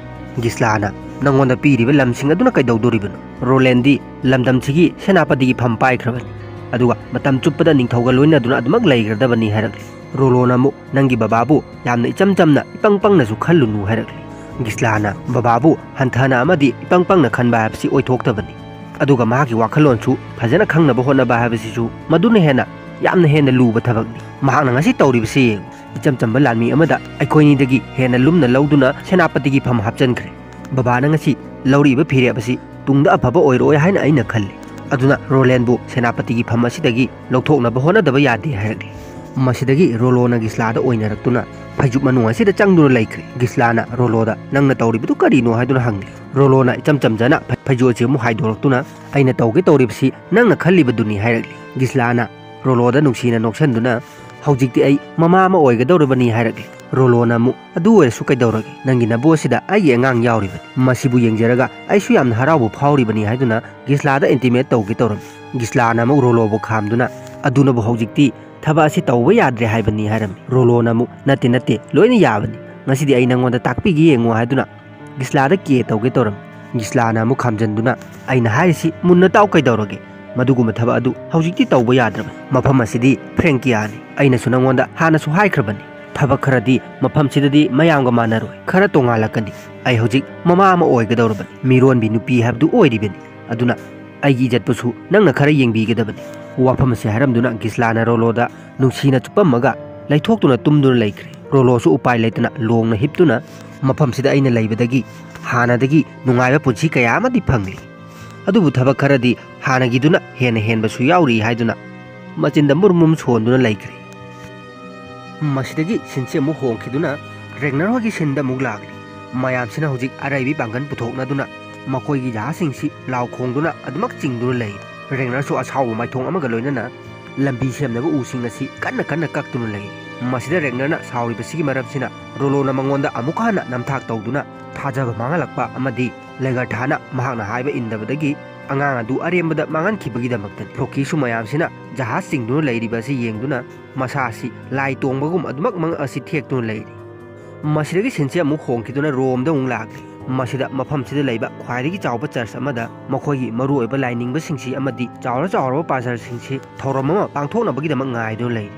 ꯒꯤꯁꯂꯥꯅ, "ꯅꯪꯉꯣꯟꯗ ꯄꯤꯔꯤꯕ ꯂꯝꯁꯤꯡ ꯑꯗꯨꯅ ꯀꯩꯗꯧꯗꯣꯔꯤꯕꯅꯣ? ꯔꯣꯂꯦꯟꯗꯤ ꯂꯝꯗꯝꯁꯤꯒꯤ ꯁꯦꯅꯥꯄꯇꯤꯒꯤ ꯐꯝ ꯄꯥꯏꯈ꯭ꯔꯕꯅꯤ, ꯑꯗꯨꯒ ꯃꯇꯝ ꯆꯨꯞꯄꯗ ꯅꯤꯡꯊꯧꯒ ꯂꯣꯏꯅꯗꯨꯅ ꯑꯗꯨꯃꯛ ꯂꯩꯈ꯭ꯔꯗꯕꯅꯤ" ꯍꯥꯏꯔꯛꯂꯤ꯫ ꯔꯣꯂꯣꯅ ꯑꯃꯨꯛ, "ꯅꯪꯒꯤ ꯕꯕꯥꯕꯨ ꯌꯥꯝꯅ ꯏꯆꯝ ꯆꯝꯅ ꯏꯄꯪ ꯄꯪꯅꯁꯨ ꯈꯜꯂꯨꯅꯨ" ꯍꯥꯏꯔꯛꯂꯤ꯫ ꯒꯤꯁꯂꯥꯅ, "ꯕꯕꯥꯕꯨ ꯍꯟꯊꯅ ꯑꯃꯗꯤ ꯏꯄꯪ ꯄꯪꯅ ꯈꯟꯕ ꯍꯥꯏꯕꯁꯤ ꯑꯣꯏꯊꯣꯛꯇꯕꯅꯤ, ꯑꯗꯨꯒ ꯃꯍꯥꯛꯀꯤ ꯋꯥꯈꯜꯂꯣꯟꯁꯨ ꯐꯖꯅ ꯈꯪꯅꯕ ꯍꯣꯠꯅꯕ ꯍꯥꯏꯕꯁꯤꯁꯨ ꯃꯗꯨꯅ ꯍꯦꯟꯅ, ꯌꯥꯝꯅ ꯍꯦꯟꯅ ꯂꯨꯕ ꯊꯕꯛꯅꯤ꯫ ꯃꯍꯥꯛꯅ ꯉꯁꯤ ꯇꯧꯔꯤꯕꯁꯤ ꯌꯦꯡꯉꯨ, ꯏꯆꯝ ꯆꯝꯕ ꯂꯥꯟꯃꯤ ꯑꯃꯗ ꯑꯩꯈꯣꯏꯅꯤꯗꯒꯤ ꯍꯦꯟꯅ ꯂꯨꯝꯅ ꯂꯧꯗꯨꯅ ꯁꯦꯅꯥꯄꯇꯤꯒꯤ ꯐꯝ ꯍꯥꯞꯆꯤꯟꯈ꯭ꯔꯦ꯫ ꯕꯕꯥꯅ ꯉꯁꯤ ꯂꯧꯔꯤꯕ ꯐꯤꯔꯦꯞ ꯑꯁꯤ ꯇꯨꯡꯗ ꯑꯐꯕ ꯑꯣꯏꯔꯣꯏ ꯍꯥꯏꯅ ꯑꯩꯅ ꯈꯜꯂꯤ꯫ ꯑꯗꯨꯅ ꯔꯣꯂꯦꯟꯕꯨ ꯁꯦꯅꯥꯄꯇꯤꯒꯤ ꯐꯝ ꯑꯁꯤꯗꯒꯤ ꯂꯧꯊꯣꯛꯅꯕ ꯍꯣꯠꯅꯗꯕ ꯌꯥꯗꯦ" ꯍꯥꯏꯔꯛꯂꯤ꯫ ꯃꯁꯤꯗꯒꯤ ꯔꯣꯂꯣꯅ ꯒꯤꯁꯂꯥꯗ ꯑꯣꯏꯅꯔꯛꯇꯨꯅ ꯐꯩꯖꯨꯞ ꯃꯅꯨꯡ ꯑꯁꯤꯗ ꯆꯪꯗꯨꯅ ꯂꯩꯈ꯭ꯔꯦ꯫ ꯒꯤꯁꯂꯥꯅ ꯔꯣꯂꯣꯗ, "ꯅꯪꯅ ꯇꯧꯔꯤꯕꯗꯨ ꯀꯔꯤꯅꯣ?" ꯍꯥꯏꯗꯨꯅ ꯍꯪꯂꯤ꯫ ꯔꯣꯂꯣꯅ ꯏꯆꯝ ꯆꯝꯖꯅ ꯐꯩ-, ꯐꯩꯖꯨꯞ ꯑꯁꯤ ꯑꯃꯨꯛ ꯍꯥꯏꯗꯣꯔꯛꯇꯨꯅ, "ꯑꯩꯅ ꯇꯧꯒꯦ ꯇꯧꯔꯤꯕꯁꯤ ꯅꯪꯅ ꯈꯜꯂꯤꯕꯗꯨꯅꯤ" ꯍꯥꯏꯔꯛꯂꯤ꯫ ꯒꯤꯁꯂꯥꯅ ꯔꯣꯂꯣꯗ ꯅꯨꯡꯁꯤꯅ ꯅꯣꯛꯁꯟꯗꯨꯅ, "ꯍꯧꯖꯤꯛꯇꯤ ꯑꯩ ꯃꯃꯥ ꯑꯃ ꯑꯣꯏꯒꯗꯧꯔꯕꯅꯤ" ꯍꯥꯏꯔꯛꯂꯤ꯫ ꯔꯣꯂꯣꯅ ꯑꯃꯨꯛ, "ꯑꯗꯨ ꯑꯣꯏꯔꯁꯨ ꯀꯩꯗꯧꯔꯒꯦ? ꯅꯪꯒꯤ ꯅꯕꯨ ꯑꯁꯤꯗ ꯑꯩꯒꯤ ꯑꯉꯥꯡ ꯌꯥꯎꯔꯤꯕꯅꯤ꯫ ꯃꯁꯤꯕꯨ ꯌꯦꯡꯖꯔꯒ ꯑꯩꯁꯨ ꯌꯥꯝꯅ ꯍꯔꯥꯎꯕ ꯐꯥꯎꯔꯤꯕꯅꯤ" ꯍꯥꯏꯗꯨꯅ ꯒꯤꯁꯂꯥꯗ ꯏꯟꯇꯤꯃꯦꯠ ꯇꯧꯒꯦ ꯇꯧꯔꯝꯃꯤ꯫ ꯒꯤꯁꯂꯥꯅ ꯑꯃꯨꯛ ꯔꯣꯂꯣꯕꯨ ꯈꯥꯝꯗꯨꯅ, "ꯑꯗꯨꯅꯕꯨ ꯍꯧꯖꯤꯛꯇꯤ ꯊꯕꯛ ꯑꯁꯤ ꯇꯧꯕ ꯌꯥꯗ꯭ꯔꯦ ꯍꯥꯏꯕꯅꯤ" ꯍꯥꯏꯔꯝꯃꯤ꯫ ꯔꯣꯂꯣꯅ ꯑꯃꯨꯛ, "ꯅꯠꯇꯦ, ꯅꯠꯇꯦ, ꯂꯣꯏꯅ ꯌꯥꯕꯅꯤ꯫ ꯉꯁꯤꯗꯤ ꯑꯩ ꯅꯪꯉꯣꯟꯗ ꯇꯥꯛꯄꯤꯒꯦ ꯌꯦꯡꯉꯨ" ꯍꯥꯏꯗꯨꯅ ꯒꯤꯁꯂꯥꯗ ꯀꯦ ꯇꯧꯒꯦ ꯇꯧꯔꯝꯃꯤ꯫ ꯒꯤꯁꯂꯥꯅ ꯑꯃꯨꯛ ꯈꯥꯝꯖꯟꯗꯨꯅ, "ꯑꯩꯅ ꯍꯥꯏꯔꯤꯁꯤ ꯃꯨꯟꯅ ꯇꯥꯎ ꯀꯩꯗꯧꯔꯒꯦ? ꯃꯗꯨꯒꯨꯝꯕ ꯊꯕꯛ ꯑꯗꯨ ꯍꯧꯖꯤꯛꯇꯤ ꯇꯧꯕ ꯌꯥꯗ꯭ꯔꯕꯅꯤ꯫ ꯃꯐꯝ ꯑꯁꯤꯗꯤ ꯐ꯭ꯔꯦꯡꯀꯤꯌꯥꯅꯤ꯫ ꯑꯩꯅꯁꯨ ꯅꯪꯉꯣꯟꯗ ꯍꯥꯟꯅꯁꯨ ꯍꯥꯏꯈ꯭ꯔꯕꯅꯤ, ꯊꯕꯛ ꯈꯔꯗꯤ ꯃꯐꯝꯁꯤꯗꯗꯤ ꯃꯌꯥꯝꯒ ꯃꯥꯟꯅꯔꯣꯏ, ꯈꯔ ꯇꯣꯉꯥꯜꯂꯛꯀꯅꯤ꯫ ꯑꯩ ꯍꯧꯖꯤꯛ ꯃꯃꯥ ꯑꯃ ꯑꯣꯏꯒꯗꯧꯔꯕꯅꯤ, ꯃꯤꯔꯣꯟꯕꯤ ꯅꯨꯄꯤ ꯍꯥꯏꯕꯗꯨ ꯑꯣꯏꯔꯤꯕꯅꯤ꯫ ꯑꯗꯨꯅ ꯑꯩꯒꯤ ꯏꯖꯠꯄꯨꯁꯨ ꯅꯪꯅ ꯈꯔ ꯌꯦꯡꯕꯤꯒꯗꯕꯅꯤ꯫ ꯋꯥꯐꯝ ꯑꯁꯤ ꯍꯥꯏꯔꯝꯗꯨꯅ ꯒꯤꯁꯂꯥꯅ ꯔꯣꯂꯣꯗ ꯅꯨꯡꯁꯤꯅ ꯆꯨꯞꯄꯝꯃꯒ ꯂꯩꯊꯣꯛꯇꯨꯅ ꯇꯨꯝꯗꯨꯅ ꯂꯩꯈ꯭ꯔꯦ꯫ ꯔꯣꯂꯣꯁꯨ ꯎꯄꯥꯏ ꯂꯩꯇꯅ ꯂꯣꯡꯅ ꯍꯤꯞꯇꯨꯅ ꯃꯐꯝꯁꯤꯗ ꯑꯩꯅ ꯂꯩꯕꯗꯒꯤ ꯍꯥꯟꯅꯗꯒꯤ ꯅꯨꯡꯉꯥꯏꯕ ꯄꯨꯟꯁꯤ ꯀꯌꯥ ꯑꯃꯗꯤ ꯐꯪꯂꯤ꯫ ꯑꯗꯨꯕꯨ ꯊꯕꯛ ꯈꯔꯗꯤ ꯍꯥꯟꯅꯒꯤꯗꯨꯅ ꯍꯦꯟꯅ ꯍꯦꯟꯕꯁꯨ ꯌꯥꯎꯔꯤ ꯍꯥꯏꯗꯨꯅ ꯃꯆꯤꯟꯗ ꯃꯨꯔꯨꯝ ꯃꯨꯔꯨꯝ ꯁꯣꯟꯗꯨꯅ ꯂꯩꯈ꯭ꯔꯦ꯫ ꯃꯁꯤꯗꯒꯤ ꯁꯤꯟꯁꯤ ꯑꯃꯨꯛ ꯍꯣꯡꯈꯤꯗꯨꯅ ꯔꯦꯒꯅꯔ ꯍꯣꯏꯒꯤ ꯁꯤꯟꯗ ꯑꯃꯨꯛ ꯂꯥꯛꯂꯤ꯫ ꯃꯌꯥꯝꯁꯤꯅ ꯍꯧꯖꯤꯛ ꯑꯔꯩꯕꯤ ꯄꯥꯡꯒꯜ ꯄꯨꯊꯣꯛꯅꯗꯨꯅ ꯃꯈꯣꯏꯒꯤ ꯖꯍꯥꯖꯁꯤꯡꯁꯤ ꯂꯥꯎ ꯈꯣꯡꯗꯨꯅ ꯑꯗꯨꯃꯛ ꯆꯤꯡꯗꯨꯅ ꯂꯩ꯫ ꯔꯦꯒꯅꯔꯁꯨ ꯑꯁꯥꯎꯕ ꯃꯥꯏꯊꯣꯡ ꯑꯃꯒ ꯂꯣꯏꯅꯅ ꯂꯝꯕꯤ ꯁꯦꯝꯅꯕ ꯎꯁꯤꯡ ꯑꯁꯤ ꯀꯟꯅ ꯀꯟꯅ ꯀꯛꯇꯨꯅ ꯂꯩ꯫ ꯃꯁꯤꯗ ꯔꯦꯒꯅꯔꯅ ꯁꯥꯎꯔꯤꯕꯁꯤꯒꯤ ꯃꯔꯝꯁꯤꯅ ꯔꯣꯂꯣꯅ ꯃꯉꯣꯟꯗ ꯑꯃꯨꯛꯀ ꯍꯟꯅ ꯅꯝꯊꯥꯛ ꯇꯧꯗꯨꯅ ꯊꯥꯖꯕ ꯃꯥꯡꯍꯜꯂꯛꯄ ꯑꯃꯗꯤ ꯂꯦꯒꯔꯊꯥꯅ ꯃꯍꯥꯛꯅ ꯍꯥꯏꯕ ꯏꯟꯗꯕꯗꯒꯤ ꯑꯉꯥꯡ ꯑꯗꯨ ꯑꯔꯦꯝꯕꯗ ꯃꯥꯡꯍꯟꯈꯤꯕꯒꯤꯗꯃꯛꯇꯅꯤ꯫ ꯐ꯭ꯂꯣꯀꯤꯁꯨ ꯃꯌꯥꯝꯁꯤꯅ ꯖꯍꯥꯖ ꯆꯤꯡꯗꯨꯅ ꯂꯩꯔꯤꯕ ꯑꯁꯤ ꯌꯦꯡꯗꯨꯅ ꯃꯁꯥ ꯑꯁꯤ ꯂꯥꯏ ꯇꯣꯡꯕꯒꯨꯝ ꯑꯗꯨꯃꯛ ꯃꯉꯛ ꯑꯁꯤ ꯊꯦꯛꯇꯨꯅ ꯂꯩꯔꯤ꯫ ꯃꯁꯤꯗꯒꯤ ꯁꯤꯟꯁꯤ ꯑꯃꯨꯛ ꯍꯣꯡꯈꯤꯗꯨꯅ ꯔꯣꯝꯗ ꯑꯃꯨꯛ ꯂꯥꯛꯂꯤ꯫ ꯃꯁꯤꯗ ꯃꯐꯝꯁꯤꯗ ꯂꯩꯕ ꯈ꯭ꯋꯥꯏꯗꯒꯤ ꯆꯥꯎꯕ ꯆꯔꯆ ꯑꯃꯗ ꯃꯈꯣꯏꯒꯤ ꯃꯔꯨꯑꯣꯏꯕ ꯂꯥꯏꯅꯤꯡꯕꯁꯤꯡꯁꯤ ꯑꯃꯗꯤ ꯆꯥꯎꯔ ꯆꯥꯎꯔꯕ ꯄꯥꯁꯇꯔꯁꯤꯡꯁꯤ ꯊꯧꯔꯝ ꯑꯃ ꯄꯥꯡꯊꯣꯛꯅꯕꯒꯤꯗꯃꯛ ꯉꯥꯏꯗꯨꯅ ꯂꯩꯔꯤ꯫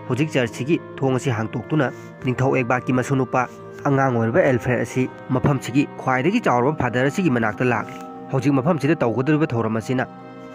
ꯍꯧꯖꯤꯛ ꯆꯔꯆꯁꯤꯒꯤ ꯊꯣꯡ ꯑꯁꯤ ꯍꯥꯡꯇꯣꯛꯇꯨꯅ ꯅꯤꯡꯊꯧ ꯑꯦꯒꯕꯥꯔꯠꯀꯤ ꯃꯁꯨꯅꯨꯄꯥ ꯑꯉꯥꯡ ꯑꯣꯏꯔꯤꯕ ꯑꯦꯜꯐ꯭ꯔꯦꯗ ꯑꯁꯤ ꯃꯐꯝꯁꯤꯒꯤ ꯈ꯭ꯋꯥꯏꯗꯒꯤ ꯆꯥꯎꯔꯕ ꯐꯥꯗꯔ ꯑꯁꯤꯒꯤ ꯃꯅꯥꯛꯇ ꯂꯥꯛꯂꯤ꯫ ꯍꯧꯖꯤꯛ ꯃꯐꯝꯁꯤꯗ ꯇꯧꯒꯗꯧꯔꯤꯕ ꯊꯧꯔꯝ ꯑꯁꯤꯅ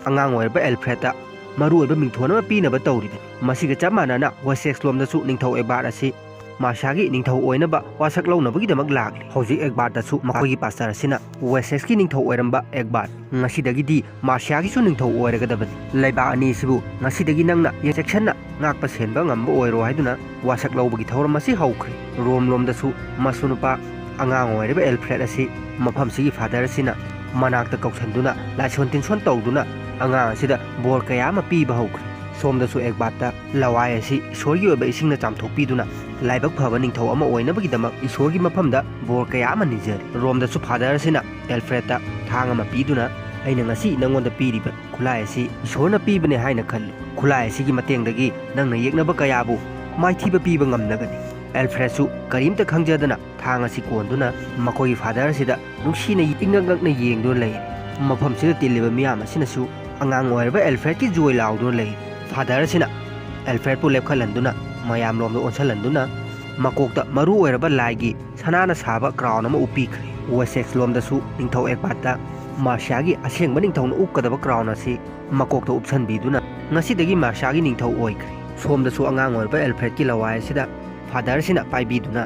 ꯑꯉꯥꯡ ꯑꯣꯏꯔꯤꯕ ꯑꯦꯜꯐ꯭ꯔꯦꯗꯇ ꯃꯔꯨꯑꯣꯏꯕ ꯃꯤꯡꯊꯣꯟ ꯑꯃ ꯄꯤꯅꯕ ꯇꯧꯔꯤꯕꯅꯤ꯫ ꯃꯁꯤꯒ ꯆꯞ ꯃꯥꯟꯅꯅ ꯋꯦꯁꯦꯛꯁ ꯂꯣꯝꯗꯁꯨ ꯅꯤꯡꯊꯧ ꯑꯦꯒꯕꯥꯔꯠ ꯑꯁꯤ ꯃꯥꯔꯁꯤꯌꯥꯒꯤ ꯅꯤꯡꯊꯧ ꯑꯣꯏꯅꯕ ꯋꯥꯁꯛ ꯂꯧꯅꯕꯒꯤꯗꯃꯛ ꯂꯥꯛꯂꯤ꯫ ꯍꯧꯖꯤꯛ ꯑꯦꯒꯕꯥꯔꯠꯇꯁꯨ ꯃꯈꯣꯏꯒꯤ ꯄꯥꯁꯇꯔ ꯑꯁꯤꯅ ꯋꯦꯁꯦꯛꯁꯀꯤ ꯅꯤꯡꯊꯧ ꯑꯣꯏꯔꯝꯕ ꯑꯦꯒꯕꯥꯔꯠ, ꯉꯁꯤꯗꯒꯤꯗꯤ ꯃꯥꯔꯁꯤꯌꯥꯒꯤꯁꯨ ꯅꯤꯡꯊꯧ ꯑꯣꯏꯔꯒꯗꯕꯅꯤ꯫ ꯂꯩꯕꯥꯛ ꯑꯅꯤ ꯑꯁꯤꯕꯨ ꯉꯁꯤꯗꯒꯤ ꯅꯪꯅ ꯆꯦꯛꯁꯤꯟꯅ ꯉꯥꯛꯄ ꯁꯦꯟꯕ ꯉꯝꯕ ꯑꯣꯏꯔꯣ ꯍꯥꯏꯗꯨꯅ ꯋꯥꯁꯛ ꯂꯧꯕꯒꯤ ꯊꯧꯔꯝ ꯑꯁꯤ ꯍꯧꯈ꯭ꯔꯦ꯫ ꯔꯣꯝ ꯂꯣꯝꯗꯁꯨ ꯃꯁꯨ ꯅꯨꯄꯥ ꯑꯉꯥꯡ ꯑꯣꯏꯔꯤꯕ ꯑꯦꯜꯐ꯭ꯔꯦꯗ ꯑꯁꯤ ꯃꯐꯝꯁꯤꯒꯤ ꯐꯥꯗꯔ ꯑꯁꯤꯅ ꯃꯅꯥꯛꯇ ꯀꯧꯁꯟꯗꯨꯅ ꯂꯥꯏꯁꯣꯟ ꯇꯤꯟꯁꯣꯟ ꯇꯧꯗꯨꯅ ꯑꯉꯥꯡ ꯑꯁꯤꯗ ꯕꯣꯔ ꯀꯌꯥ ꯑꯃ ꯄꯤꯕ ꯍꯧꯈ꯭ꯔꯦ꯫ ꯁꯣꯝꯗꯁꯨ ꯑꯦꯒꯕꯥꯔꯠꯇ ꯂꯋꯥꯏ ꯑꯁꯤ ꯏꯁꯣꯔꯒꯤ ꯑꯣꯏꯕ ꯏꯁꯤꯡꯅ ꯆꯥꯝꯊꯣꯛꯄꯤꯗꯨꯅ ꯂꯥꯏꯕꯛ ꯐꯕ ꯅꯤꯡꯊꯧ ꯑꯃ ꯑꯣꯏꯅꯕꯒꯤꯗꯃꯛ ꯏꯁꯣꯔꯒꯤ ꯃꯐꯝꯗ ꯕꯣꯔ ꯀꯌꯥ ꯑꯃ ꯅꯤꯖꯔꯤ꯫ ꯔꯣꯝꯗꯁꯨ ꯐꯥꯗꯔ ꯑꯁꯤꯅ ꯑꯦꯜꯐ꯭ꯔꯦꯗꯇ ꯊꯥꯡ ꯑꯃ ꯄꯤꯗꯨꯅ, "ꯑꯩꯅ ꯉꯁꯤ ꯅꯪꯉꯣꯟꯗ ꯄꯤꯔꯤꯕ ꯈꯨꯠꯂꯥꯏ ꯑꯁꯤ ꯏꯁꯣꯔꯅ ꯄꯤꯕꯅꯦ ꯍꯥꯏꯅ ꯈꯜꯂꯨ꯫ ꯈꯨꯠꯂꯥꯏ ꯑꯁꯤꯒꯤ ꯃꯇꯦꯡꯗꯒꯤ ꯅꯪꯅ ꯌꯦꯛꯅꯕ ꯀꯌꯥꯕꯨ ꯃꯥꯏꯊꯤꯕ ꯄꯤꯕ ꯉꯝꯂꯒꯅꯤ꯫" ꯑꯦꯜꯐ꯭ꯔꯦꯗꯁꯨ ꯀꯔꯤꯝꯇ ꯈꯪꯖꯗꯅ ꯊꯥꯡ ꯑꯁꯤ ꯀꯣꯟꯗꯨꯅ ꯃꯈꯣꯏꯒꯤ ꯐꯥꯗꯔ ꯑꯁꯤꯗ ꯅꯨꯡꯁꯤꯅ ꯏꯪꯉꯛ ꯉꯛꯅ ꯌꯦꯡꯗꯨꯅ ꯂꯩꯔꯤ꯫ ꯃꯐꯝꯁꯤꯗ ꯇꯤꯜꯂꯤꯕ ꯃꯤꯌꯥꯝ ꯑꯁꯤꯅꯁꯨ ꯑꯉꯥꯡ ꯑꯣꯏꯔꯕ ꯑꯦꯜꯐ꯭ꯔꯦꯗꯀꯤ ꯖꯣꯏ ꯂꯥꯎꯗꯨꯅ ꯂꯩ꯫ ꯐꯥꯗꯔ ꯑꯁꯤꯅ ꯑꯦꯜꯐ꯭ꯔꯦꯗꯄꯨ ꯂꯦꯞꯈꯠꯍꯟꯗꯨꯅ ꯃꯌꯥꯝꯂꯣꯝꯗ ꯑꯣꯟꯁꯤꯜꯍꯟꯗꯨꯅ ꯃꯀꯣꯛꯇ ꯃꯔꯨ ꯑꯣꯏꯔꯕ ꯂꯥꯏꯒꯤ ꯁꯅꯥꯅ ꯁꯥꯕ ꯀ꯭ꯔꯥꯎꯟ ꯑꯃ ꯎꯞꯄꯤꯈ꯭ꯔꯦ꯫ ꯋꯦꯁꯦꯛꯁ ꯂꯣꯝꯗꯁꯨ ꯅꯤꯡꯊꯧ ꯑꯦꯛꯕꯥꯠꯇ ꯃꯥꯔꯁꯤꯌꯥꯒꯤ ꯑꯁꯦꯡꯕ ꯅꯤꯡꯊꯧꯅ ꯎꯞꯀꯗꯕ ꯀ꯭ꯔꯥꯎꯟ ꯑꯁꯤ ꯃꯀꯣꯛꯇ ꯎꯞꯁꯟꯕꯤꯗꯨꯅ ꯉꯁꯤꯗꯒꯤ ꯃꯥꯔꯁꯤꯌꯥꯒꯤ ꯅꯤꯡꯊꯧ ꯑꯣꯏꯈ꯭ꯔꯦ꯫ ꯁꯣꯝꯗꯁꯨ ꯑꯉꯥꯡ ꯑꯣꯏꯔꯕ ꯑꯦꯜꯐ꯭ꯔꯦꯗꯀꯤ ꯂꯋꯥꯏ ꯑꯁꯤꯗ ꯐꯥꯗꯔꯁꯤꯅ ꯄꯥꯏꯕꯤꯗꯨꯅ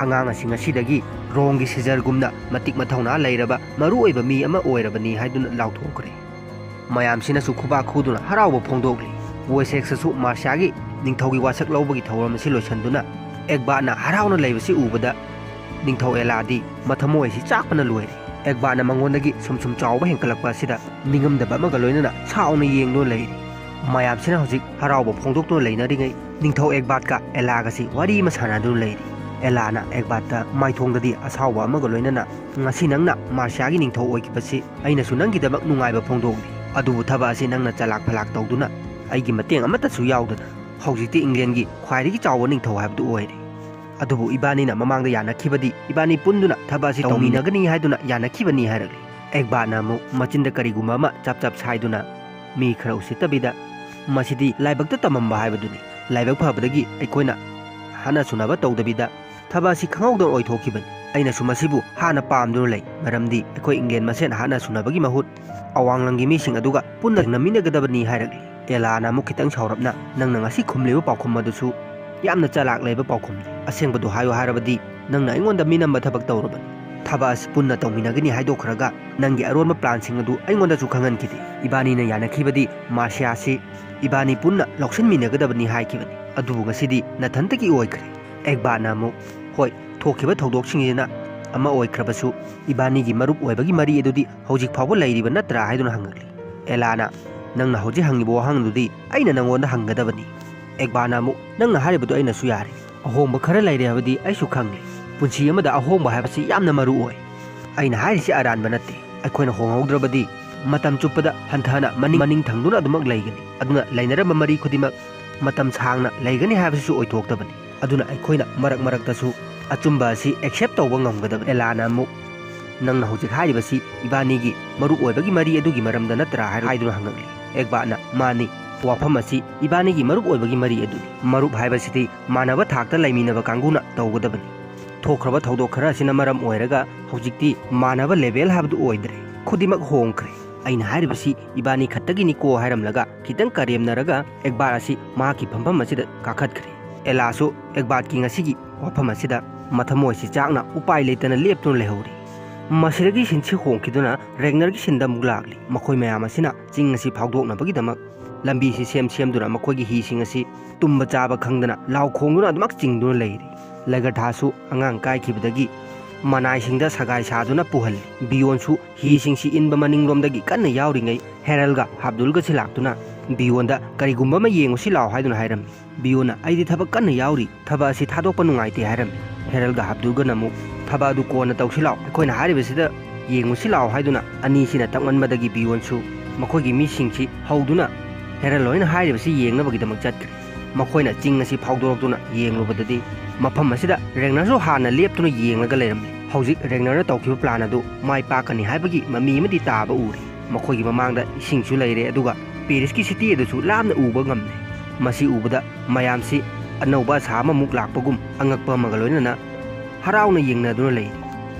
ꯑꯉꯥꯡ ꯑꯁꯤ ꯉꯁꯤꯗꯒꯤ ꯔꯣꯝꯒꯤ ꯁꯤꯖꯔꯒꯨꯝꯅ ꯃꯇꯤꯛ ꯃꯊꯧꯅꯥ ꯂꯩꯔꯕ ꯃꯔꯨ ꯑꯣꯏꯕ ꯃꯤ ꯑꯃ ꯑꯣꯏꯔꯕꯅꯤ ꯍꯥꯏꯗꯨꯅ ꯂꯥꯎꯊꯣꯛꯈ꯭ꯔꯦ꯫ ꯃꯌꯥꯝꯁꯤꯅꯁꯨ ꯈꯨꯕꯥꯛ ꯈꯨꯗꯨꯅ ꯍꯔꯥꯎꯕ ꯐꯣꯡꯗꯣꯛꯂꯤ꯫ ꯋꯦꯁꯦꯛꯁꯇꯁꯨ ꯃꯥꯔꯁꯤꯌꯥꯒꯤ ꯅꯤꯡꯊꯧꯒꯤ ꯋꯥꯁꯛ ꯂꯧꯕꯒꯤ ꯊꯧꯔꯝ ꯑꯁꯤ ꯂꯣꯏꯁꯤꯟꯗꯨꯅ ꯑꯦꯛꯕꯥꯠꯅ ꯍꯔꯥꯎꯅ ꯂꯩꯕꯁꯤ ꯎꯕꯗ ꯅꯤꯡꯊꯧ ꯑꯦꯂꯥꯗꯤ ꯃꯊꯃꯣꯏ ꯑꯁꯤ ꯆꯥꯛꯄꯅ ꯂꯣꯏꯔꯦ꯫ ꯑꯦꯛꯕꯥꯠꯅ ꯃꯉꯣꯟꯗꯒꯤ ꯁꯨꯝ ꯁꯨꯝ ꯆꯥꯎꯕ ꯍꯦꯟꯀꯠꯂꯛꯄ ꯑꯁꯤꯗ ꯅꯤꯡꯉꯝꯗꯕ ꯑꯃꯒ ꯂꯣꯏꯅꯅ ꯁꯥꯎꯅ ꯌꯦꯡꯗꯨꯅ ꯂꯩꯔꯤ꯫ ꯃꯌꯥꯝꯁꯤꯅ ꯍꯧꯖꯤꯛ ꯍꯔꯥꯎꯕ ꯐꯣꯡꯗꯣꯛꯇꯨꯅ ꯂꯩꯅꯔꯤꯉꯩ ꯅꯤꯡꯊꯧ ꯑꯦꯛꯕꯥꯠꯀ ꯑꯦꯂꯥꯒꯁꯤ ꯋꯥꯔꯤ ꯑꯃ ꯁꯥꯟꯅꯗꯨꯅ ꯂꯩꯔꯤ꯫ ꯑꯦꯂꯥꯅ ꯑꯦꯛꯕꯥꯠꯇ ꯃꯥꯏꯊꯣꯡꯗꯗꯤ ꯑꯁꯥꯎꯕ ꯑꯃꯒ ꯂꯣꯏꯅꯅ, "ꯉꯁꯤ ꯅꯪꯅ ꯃꯥꯔꯁꯤꯌꯥꯒꯤ ꯅꯤꯡꯊꯧ ꯑꯣꯏꯈꯤꯕꯁꯤ ꯑꯩꯅꯁꯨ ꯅꯪꯒꯤꯗꯃꯛ ꯅꯨꯡꯉꯥꯏꯕ ꯐꯣꯡꯗꯣꯛꯂꯤ꯫ ꯑꯗꯨꯕꯨ ꯊꯕꯛ ꯑꯁꯤ ꯅꯪꯅ ꯆꯂꯥꯛ ꯐꯂꯥꯛ ꯇꯧꯗꯨꯅ ꯑꯩꯒꯤ ꯃꯇꯦꯡ ꯑꯃꯠꯇꯁꯨ ꯌꯥꯎꯗꯅ ꯍꯧꯖꯤꯛꯇꯤ ꯏꯪꯂꯦꯟꯒꯤ ꯈ꯭ꯋꯥꯏꯗꯒꯤ ꯆꯥꯎꯕ ꯅꯤꯡꯊꯧ ꯍꯥꯏꯕꯗꯨ ꯑꯣꯏꯔꯦ꯫ ꯑꯗꯨꯕꯨ ꯏꯕꯥꯅꯤꯅ ꯃꯃꯥꯡꯗ ꯌꯥꯅꯈꯤꯕꯗꯤ ꯏꯕꯥꯅꯤ ꯄꯨꯟꯗꯨꯅ ꯊꯕꯛ ꯑꯁꯤ ꯇꯧꯃꯤꯟꯅꯒꯅꯤ ꯍꯥꯏꯗꯨꯅ ꯌꯥꯅꯈꯤꯕꯅꯤ" ꯍꯥꯏꯔꯛꯂꯤ꯫ ꯑꯦꯛꯕꯥꯠꯅ ꯑꯃꯨꯛ ꯃꯆꯤꯟꯗ ꯀꯔꯤꯒꯨꯝꯕ ꯑꯃ ꯆꯞ ꯆꯞ ꯁꯥꯏꯗꯨꯅ, "ꯃꯤ ꯈꯔ ꯎꯁꯤꯠꯇꯕꯤꯗ, ꯃꯁꯤꯗꯤ ꯂꯥꯏꯕꯛꯇ ꯇꯝꯃꯝꯕ ꯍꯥꯏꯕꯗꯨꯅꯤ꯫ ꯂꯥꯏꯕꯛ ꯐꯕꯗꯒꯤ ꯑꯩꯈꯣꯏꯅ ꯍꯥꯠꯅ ꯁꯨꯅꯕ ꯇꯧꯗꯕꯤꯗ ꯊꯕꯛ ꯑꯁꯤ ꯈꯪꯍꯧꯗꯅ ꯑꯣꯏꯊꯣꯛꯈꯤꯕꯅꯤ꯫ ꯑꯩꯅꯁꯨ ꯃꯁꯤꯕꯨ ꯍꯥꯟꯅ ꯄꯥꯝꯗꯨꯅ ꯂꯩ, ꯃꯔꯝꯗꯤ ꯑꯩꯈꯣꯏ ꯏꯪꯂꯦꯟ ꯃꯁꯦꯟ ꯍꯥꯠꯅ ꯁꯨꯅꯕꯒꯤ ꯃꯍꯨꯠ ꯑꯋꯥꯡꯂꯪꯒꯤ ꯃꯤꯁꯤꯡ ꯑꯗꯨꯒ ꯄꯨꯟꯅ ꯊꯦꯡꯅꯃꯤꯟꯅꯒꯗꯕꯅꯤ" ꯍꯥꯏꯔꯛꯂꯤ꯫ ꯑꯦꯂꯥꯅ ꯑꯃꯨꯛ ꯈꯤꯇꯪ ꯁꯥꯎꯔꯞꯅ, "ꯅꯪꯅ ꯉꯁꯤ ꯈꯨꯝꯂꯤꯕ ꯄꯥꯎꯈꯨꯝ ꯑꯗꯨꯁꯨ ꯌꯥꯝꯅ ꯆꯂꯥꯛ ꯂꯩꯕ ꯄꯥꯎꯈꯨꯝꯅꯤ꯫ ꯑꯁꯦꯡꯕꯗꯨ ꯍꯥꯏꯌꯨ ꯍꯥꯏꯔꯕꯗꯤ ꯅꯪꯅ ꯑꯩꯉꯣꯟꯗ ꯃꯤꯅꯝꯕ ꯊꯕꯛ ꯇꯧꯔꯕꯅꯤ꯫ ꯊꯕꯛ ꯑꯁꯤ ꯄꯨꯟꯅ ꯇꯧꯃꯤꯟꯅꯒꯅꯤ ꯍꯥꯏꯗꯣꯛꯈ꯭ꯔꯒ ꯅꯪꯒꯤ ꯑꯔꯣꯟꯕ ꯄ꯭ꯂꯥꯟꯁꯤꯡ ꯑꯗꯨ ꯑꯩꯉꯣꯟꯗꯁꯨ ꯈꯪꯍꯟꯈꯤꯗꯦ꯫ ꯏꯕꯥꯅꯤꯅ ꯌꯥꯅꯈꯤꯕꯗꯤ ꯃꯥꯔꯁꯤꯌꯥꯁꯤ ꯏꯕꯥꯅꯤ ꯄꯨꯟꯅ ꯂꯧꯁꯤꯟꯃꯤꯟꯅꯒꯗꯕꯅꯤ ꯍꯥꯏꯈꯤꯕꯅꯤ꯫ ꯑꯗꯨꯕꯨ ꯉꯁꯤꯗꯤ ꯅꯊꯟꯇꯒꯤ ꯑꯣꯏꯈ꯭ꯔꯦ꯫" ꯑꯦꯛꯕꯥꯠꯅ ꯑꯃꯨꯛ, "ꯍꯣꯏ, ꯊꯣꯛꯈꯤꯕ ꯊꯧꯗꯣꯛꯁꯤꯡꯁꯤꯅ ꯑꯃ ꯑꯣꯏꯈ꯭ꯔꯕꯁꯨ ꯏꯕꯥꯅꯤꯒꯤ ꯃꯔꯨꯞ ꯑꯣꯏꯕꯒꯤ ꯃꯔꯤ ꯑꯗꯨꯗꯤ ꯍꯧꯖꯤꯛ ꯐꯥꯎꯕ ꯂꯩꯔꯤꯕ ꯅꯠꯇ꯭ꯔꯥ?" ꯍꯥꯏꯗꯨꯅ ꯍꯪꯉꯛꯂꯤ꯫ ꯑꯦꯂꯥꯅ, "ꯅꯪꯅ ꯍꯧꯖꯤꯛ ꯍꯪꯉꯤꯕ ꯋꯥꯍꯪꯗꯨꯗꯤ ꯑꯩꯅ ꯅꯪꯉꯣꯟꯗ ꯍꯪꯒꯗꯕꯅꯤ꯫" ꯑꯦꯛꯕꯥꯠꯅ ꯑꯃꯨꯛ, "ꯅꯪꯅ ꯍꯥꯏꯔꯤꯕꯗꯨ ꯑꯩꯅꯁꯨ ꯌꯥꯔꯦ꯫ ꯑꯍꯣꯡꯕ ꯈꯔ ꯂꯩꯔꯦ ꯍꯥꯏꯕꯗꯤ ꯑꯩꯁꯨ ꯈꯪꯂꯦ꯫ ꯄꯨꯟꯁꯤ ꯑꯃꯗ ꯑꯍꯣꯡꯕ ꯍꯥꯏꯕꯁꯤ ꯌꯥꯝꯅ ꯃꯔꯨ ꯑꯣꯏ꯫ ꯑꯩꯅ ꯍꯥꯏꯔꯤꯁꯤ ꯑꯔꯥꯟꯕ ꯅꯠꯇꯦ꯫ ꯑꯩꯈꯣꯏꯅ ꯍꯣꯡꯍꯧꯗ꯭ꯔꯕꯗꯤ ꯃꯇꯝ ꯆꯨꯞꯄꯗ ꯍꯟꯊꯅ ꯃꯅꯤꯡ, ꯃꯅꯤꯡ ꯊꯪꯗꯨꯅ ꯑꯗꯨꯃꯛ ꯂꯩꯒꯅꯤ꯫ ꯑꯗꯨꯅ ꯂꯩꯅꯔꯝꯕ ꯃꯔꯤ ꯈꯨꯗꯤꯡꯃꯛ ꯃꯇꯝ ꯁꯥꯡꯅ ꯂꯩꯒꯅꯤ ꯍꯥꯏꯕꯁꯤꯁꯨ ꯑꯣꯏꯊꯣꯛꯇꯕꯅꯤ꯫ ꯑꯗꯨꯅ ꯑꯩꯈꯣꯏꯅ ꯃꯔꯛ ꯃꯔꯛꯇꯁꯨ ꯑꯆꯨꯝꯕ ꯑꯁꯤ ꯑꯦꯛꯁꯦꯞ ꯇꯧꯕ ꯉꯝꯒꯗꯕꯅꯤ꯫" ꯑꯦꯂꯥꯅ ꯑꯃꯨꯛ, "ꯅꯪꯅ ꯍꯧꯖꯤꯛ ꯍꯥꯏꯔꯤꯕꯁꯤ ꯏꯕꯥꯅꯤꯒꯤ ꯃꯔꯨꯞ ꯑꯣꯏꯕꯒꯤ ꯃꯔꯤ ꯑꯗꯨꯒꯤ ꯃꯔꯝꯗ ꯅꯠꯇ꯭ꯔꯥ?" ꯍꯥꯏ-, ꯍꯥꯏꯗꯨꯅ ꯍꯪꯉꯛꯂꯤ꯫ ꯑꯦꯛꯕꯥꯠꯅ, "ꯃꯥꯅꯤ, ꯋꯥꯐꯝ ꯑꯁꯤ ꯏꯕꯥꯅꯤꯒꯤ ꯃꯔꯨꯞ ꯑꯣꯏꯕꯒꯤ ꯃꯔꯤ ꯑꯗꯨꯅꯤ꯫ ꯃꯔꯨꯞ ꯍꯥꯏꯕꯁꯤꯗꯤ ꯃꯥꯟꯅꯕ ꯊꯥꯛꯇ ꯂꯩꯃꯤꯟꯅꯕ ꯀꯥꯡꯕꯨꯅ ꯇꯧꯒꯗꯕꯅꯤ꯫ ꯊꯣꯛꯈ꯭ꯔꯕ ꯊꯧꯗꯣꯛ ꯈꯔ ꯑꯁꯤꯅ ꯃꯔꯝ ꯑꯣꯏꯔꯒ ꯍꯧꯖꯤꯛꯇꯤ ꯃꯥꯟꯅꯕ ꯂꯦꯚꯦꯜ ꯍꯥꯏꯕꯗꯨ ꯑꯣꯏꯗ꯭ꯔꯦ꯫ ꯈꯨꯗꯤꯡꯃꯛ ꯍꯣꯡꯈ꯭ꯔꯦ꯫ ꯑꯩꯅ ꯍꯥꯏꯔꯤꯕꯁꯤ ꯏꯕꯥꯅꯤ ꯈꯛꯇꯒꯤꯅꯤꯀꯣ" ꯍꯥꯏꯔꯝꯂꯒ ꯈꯤꯇꯪ ꯀꯔꯦꯝꯅꯔꯒ ꯑꯦꯛꯕꯥꯠ ꯑꯁꯤ ꯃꯍꯥꯛꯀꯤ ꯐꯝꯐꯝ ꯑꯁꯤꯗ ꯀꯥꯈꯠꯈ꯭ꯔꯦ꯫ ꯑꯦꯂꯥꯁꯨ ꯑꯦꯛꯕꯥꯠꯀꯤ ꯉꯁꯤꯒꯤ ꯋꯥꯐꯝ ꯑꯁꯤꯗ ꯃꯊꯃꯣꯏꯁꯤ ꯆꯥꯛꯅ ꯎꯄꯥꯏ ꯂꯩꯇꯅ ꯂꯦꯞꯇꯨꯅ ꯂꯩꯍꯧꯔꯤ꯫ ꯃꯁꯤꯗꯒꯤ ꯁꯤꯟꯁꯤ ꯍꯣꯡꯈꯤꯗꯨꯅ ꯔꯦꯒꯅꯔꯒꯤ ꯁꯤꯟꯗ ꯑꯃꯨꯛ ꯂꯥꯛꯂꯤ꯫ ꯃꯈꯣꯏ ꯃꯌꯥꯝ ꯑꯁꯤꯅ ꯆꯤꯡ ꯑꯁꯤ ꯐꯥꯎꯗꯣꯛꯅꯕꯒꯤꯗꯃꯛ ꯂꯝꯕꯤꯁꯤ ꯁꯦꯝ ꯁꯦꯝꯗꯨꯅ ꯃꯈꯣꯏꯒꯤ ꯍꯤꯁꯤꯡ ꯑꯁꯤ ꯇꯨꯝꯕ ꯆꯥꯕ ꯈꯪꯗꯅ ꯂꯥꯎ ꯈꯣꯡꯗꯨꯅ ꯑꯗꯨꯃꯛ ꯆꯤꯡꯗꯨꯅ ꯂꯩꯔꯤ꯫ ꯂꯦꯒꯔꯊꯥꯁꯨ ꯑꯉꯥꯡ ꯀꯥꯏꯈꯤꯕꯗꯒꯤ ꯃꯅꯥꯏꯁꯤꯡꯗ ꯁꯒꯥꯏ ꯁꯥꯗꯨꯅ ꯄꯨꯍꯜꯂꯤ꯫ ꯕꯤꯌꯣꯟꯁꯨ ꯍꯤꯁꯤꯡꯁꯤ ꯏꯟꯕ ꯃꯅꯤꯡꯂꯣꯝꯗꯒꯤ ꯀꯟꯅ ꯌꯥꯎꯔꯤꯉꯩ ꯍꯦꯔꯜꯒ ꯍꯥꯞꯗꯨꯜꯒꯁꯤ ꯂꯥꯛꯇꯨꯅ ꯕꯤꯌꯣꯟꯗ "ꯀꯔꯤꯒꯨꯝꯕ ꯑꯃ ꯌꯦꯡꯉꯨꯁꯤ ꯂꯥꯎ" ꯍꯥꯏꯗꯨꯅ ꯍꯥꯏꯔꯝꯃꯤ꯫ ꯕꯤꯌꯣꯟꯅ "ꯑꯩꯗꯤ ꯊꯕꯛ ꯀꯟꯅ ꯌꯥꯎꯔꯤ, ꯊꯕꯛ ꯑꯁꯤ ꯊꯥꯗꯣꯛꯄ ꯅꯨꯡꯉꯥꯏꯇꯦ" ꯍꯥꯏꯔꯝꯃꯤ꯫ ꯍꯦꯔꯜꯒ ꯍꯥꯞꯗꯨꯜꯒꯅ ꯑꯃꯨꯛ "ꯊꯕꯛ ꯑꯗꯨ ꯀꯣꯟꯅ ꯇꯧꯁꯤ ꯂꯥꯎ, ꯑꯩꯈꯣꯏꯅ ꯍꯥꯏꯔꯤꯕꯁꯤꯗ ꯌꯦꯡꯉꯨꯁꯤ ꯂꯥꯎ" ꯍꯥꯏꯗꯨꯅ ꯑꯅꯤꯁꯤꯅ ꯇꯛꯃꯟꯕꯗꯒꯤ ꯕꯤꯌꯣꯟꯁꯨ ꯃꯈꯣꯏꯒꯤ ꯃꯤꯁꯤꯡꯁꯤ ꯍꯧꯗꯨꯅ ꯍꯦꯔꯜ ꯍꯣꯏꯅ ꯍꯥꯏꯔꯤꯕꯁꯤ ꯌꯦꯡꯅꯕꯒꯤꯗꯃꯛ ꯆꯠꯈ꯭ꯔꯦ꯫ ꯃꯈꯣꯏꯅ ꯆꯤꯡ ꯑꯁꯤ ꯐꯥꯎꯗꯣꯔꯛꯇꯨꯅ ꯌꯦꯡꯂꯨꯕꯗꯗꯤ ꯃꯐꯝ ꯑꯁꯤꯗ ꯔꯦꯒꯅꯔꯁꯨ ꯍꯥꯟꯅ ꯂꯦꯞꯇꯨꯅ ꯌꯦꯡꯂꯒ ꯂꯩꯔꯝꯂꯦ꯫ ꯍꯧꯖꯤꯛ ꯔꯦꯒꯅꯔꯅ ꯇꯧꯈꯤꯕ ꯄ꯭ꯂꯥꯟ ꯑꯗꯨ ꯃꯥꯏ ꯄꯥꯛꯀꯅꯤ ꯍꯥꯏꯕꯒꯤ ꯃꯃꯤ ꯑꯃꯗꯤ ꯇꯥꯕ ꯎꯔꯦ꯫ ꯃꯈꯣꯏꯒꯤ ꯃꯃꯥꯡꯗ ꯏꯁꯤꯡꯁꯨ ꯂꯩꯔꯦ, ꯑꯗꯨꯒ ꯄꯦꯔꯤꯁꯀꯤ ꯁꯤꯇꯤ ꯑꯗꯨꯁꯨ ꯂꯥꯞꯅ ꯎꯕ ꯉꯝꯂꯦ꯫ ꯃꯁꯤ ꯎꯕꯗ ꯃꯌꯥꯝꯁꯤ ꯑꯅꯧꯕ ꯑꯁꯥ ꯑꯃꯃꯨꯛ ꯂꯥꯛꯄꯒꯨꯝ ꯑꯉꯛꯄ ꯑꯃꯒ ꯂꯣꯏꯅꯅ ꯍꯔꯥꯎꯅ ꯌꯦꯡꯅꯗꯨꯅ ꯂꯩꯔꯤ꯫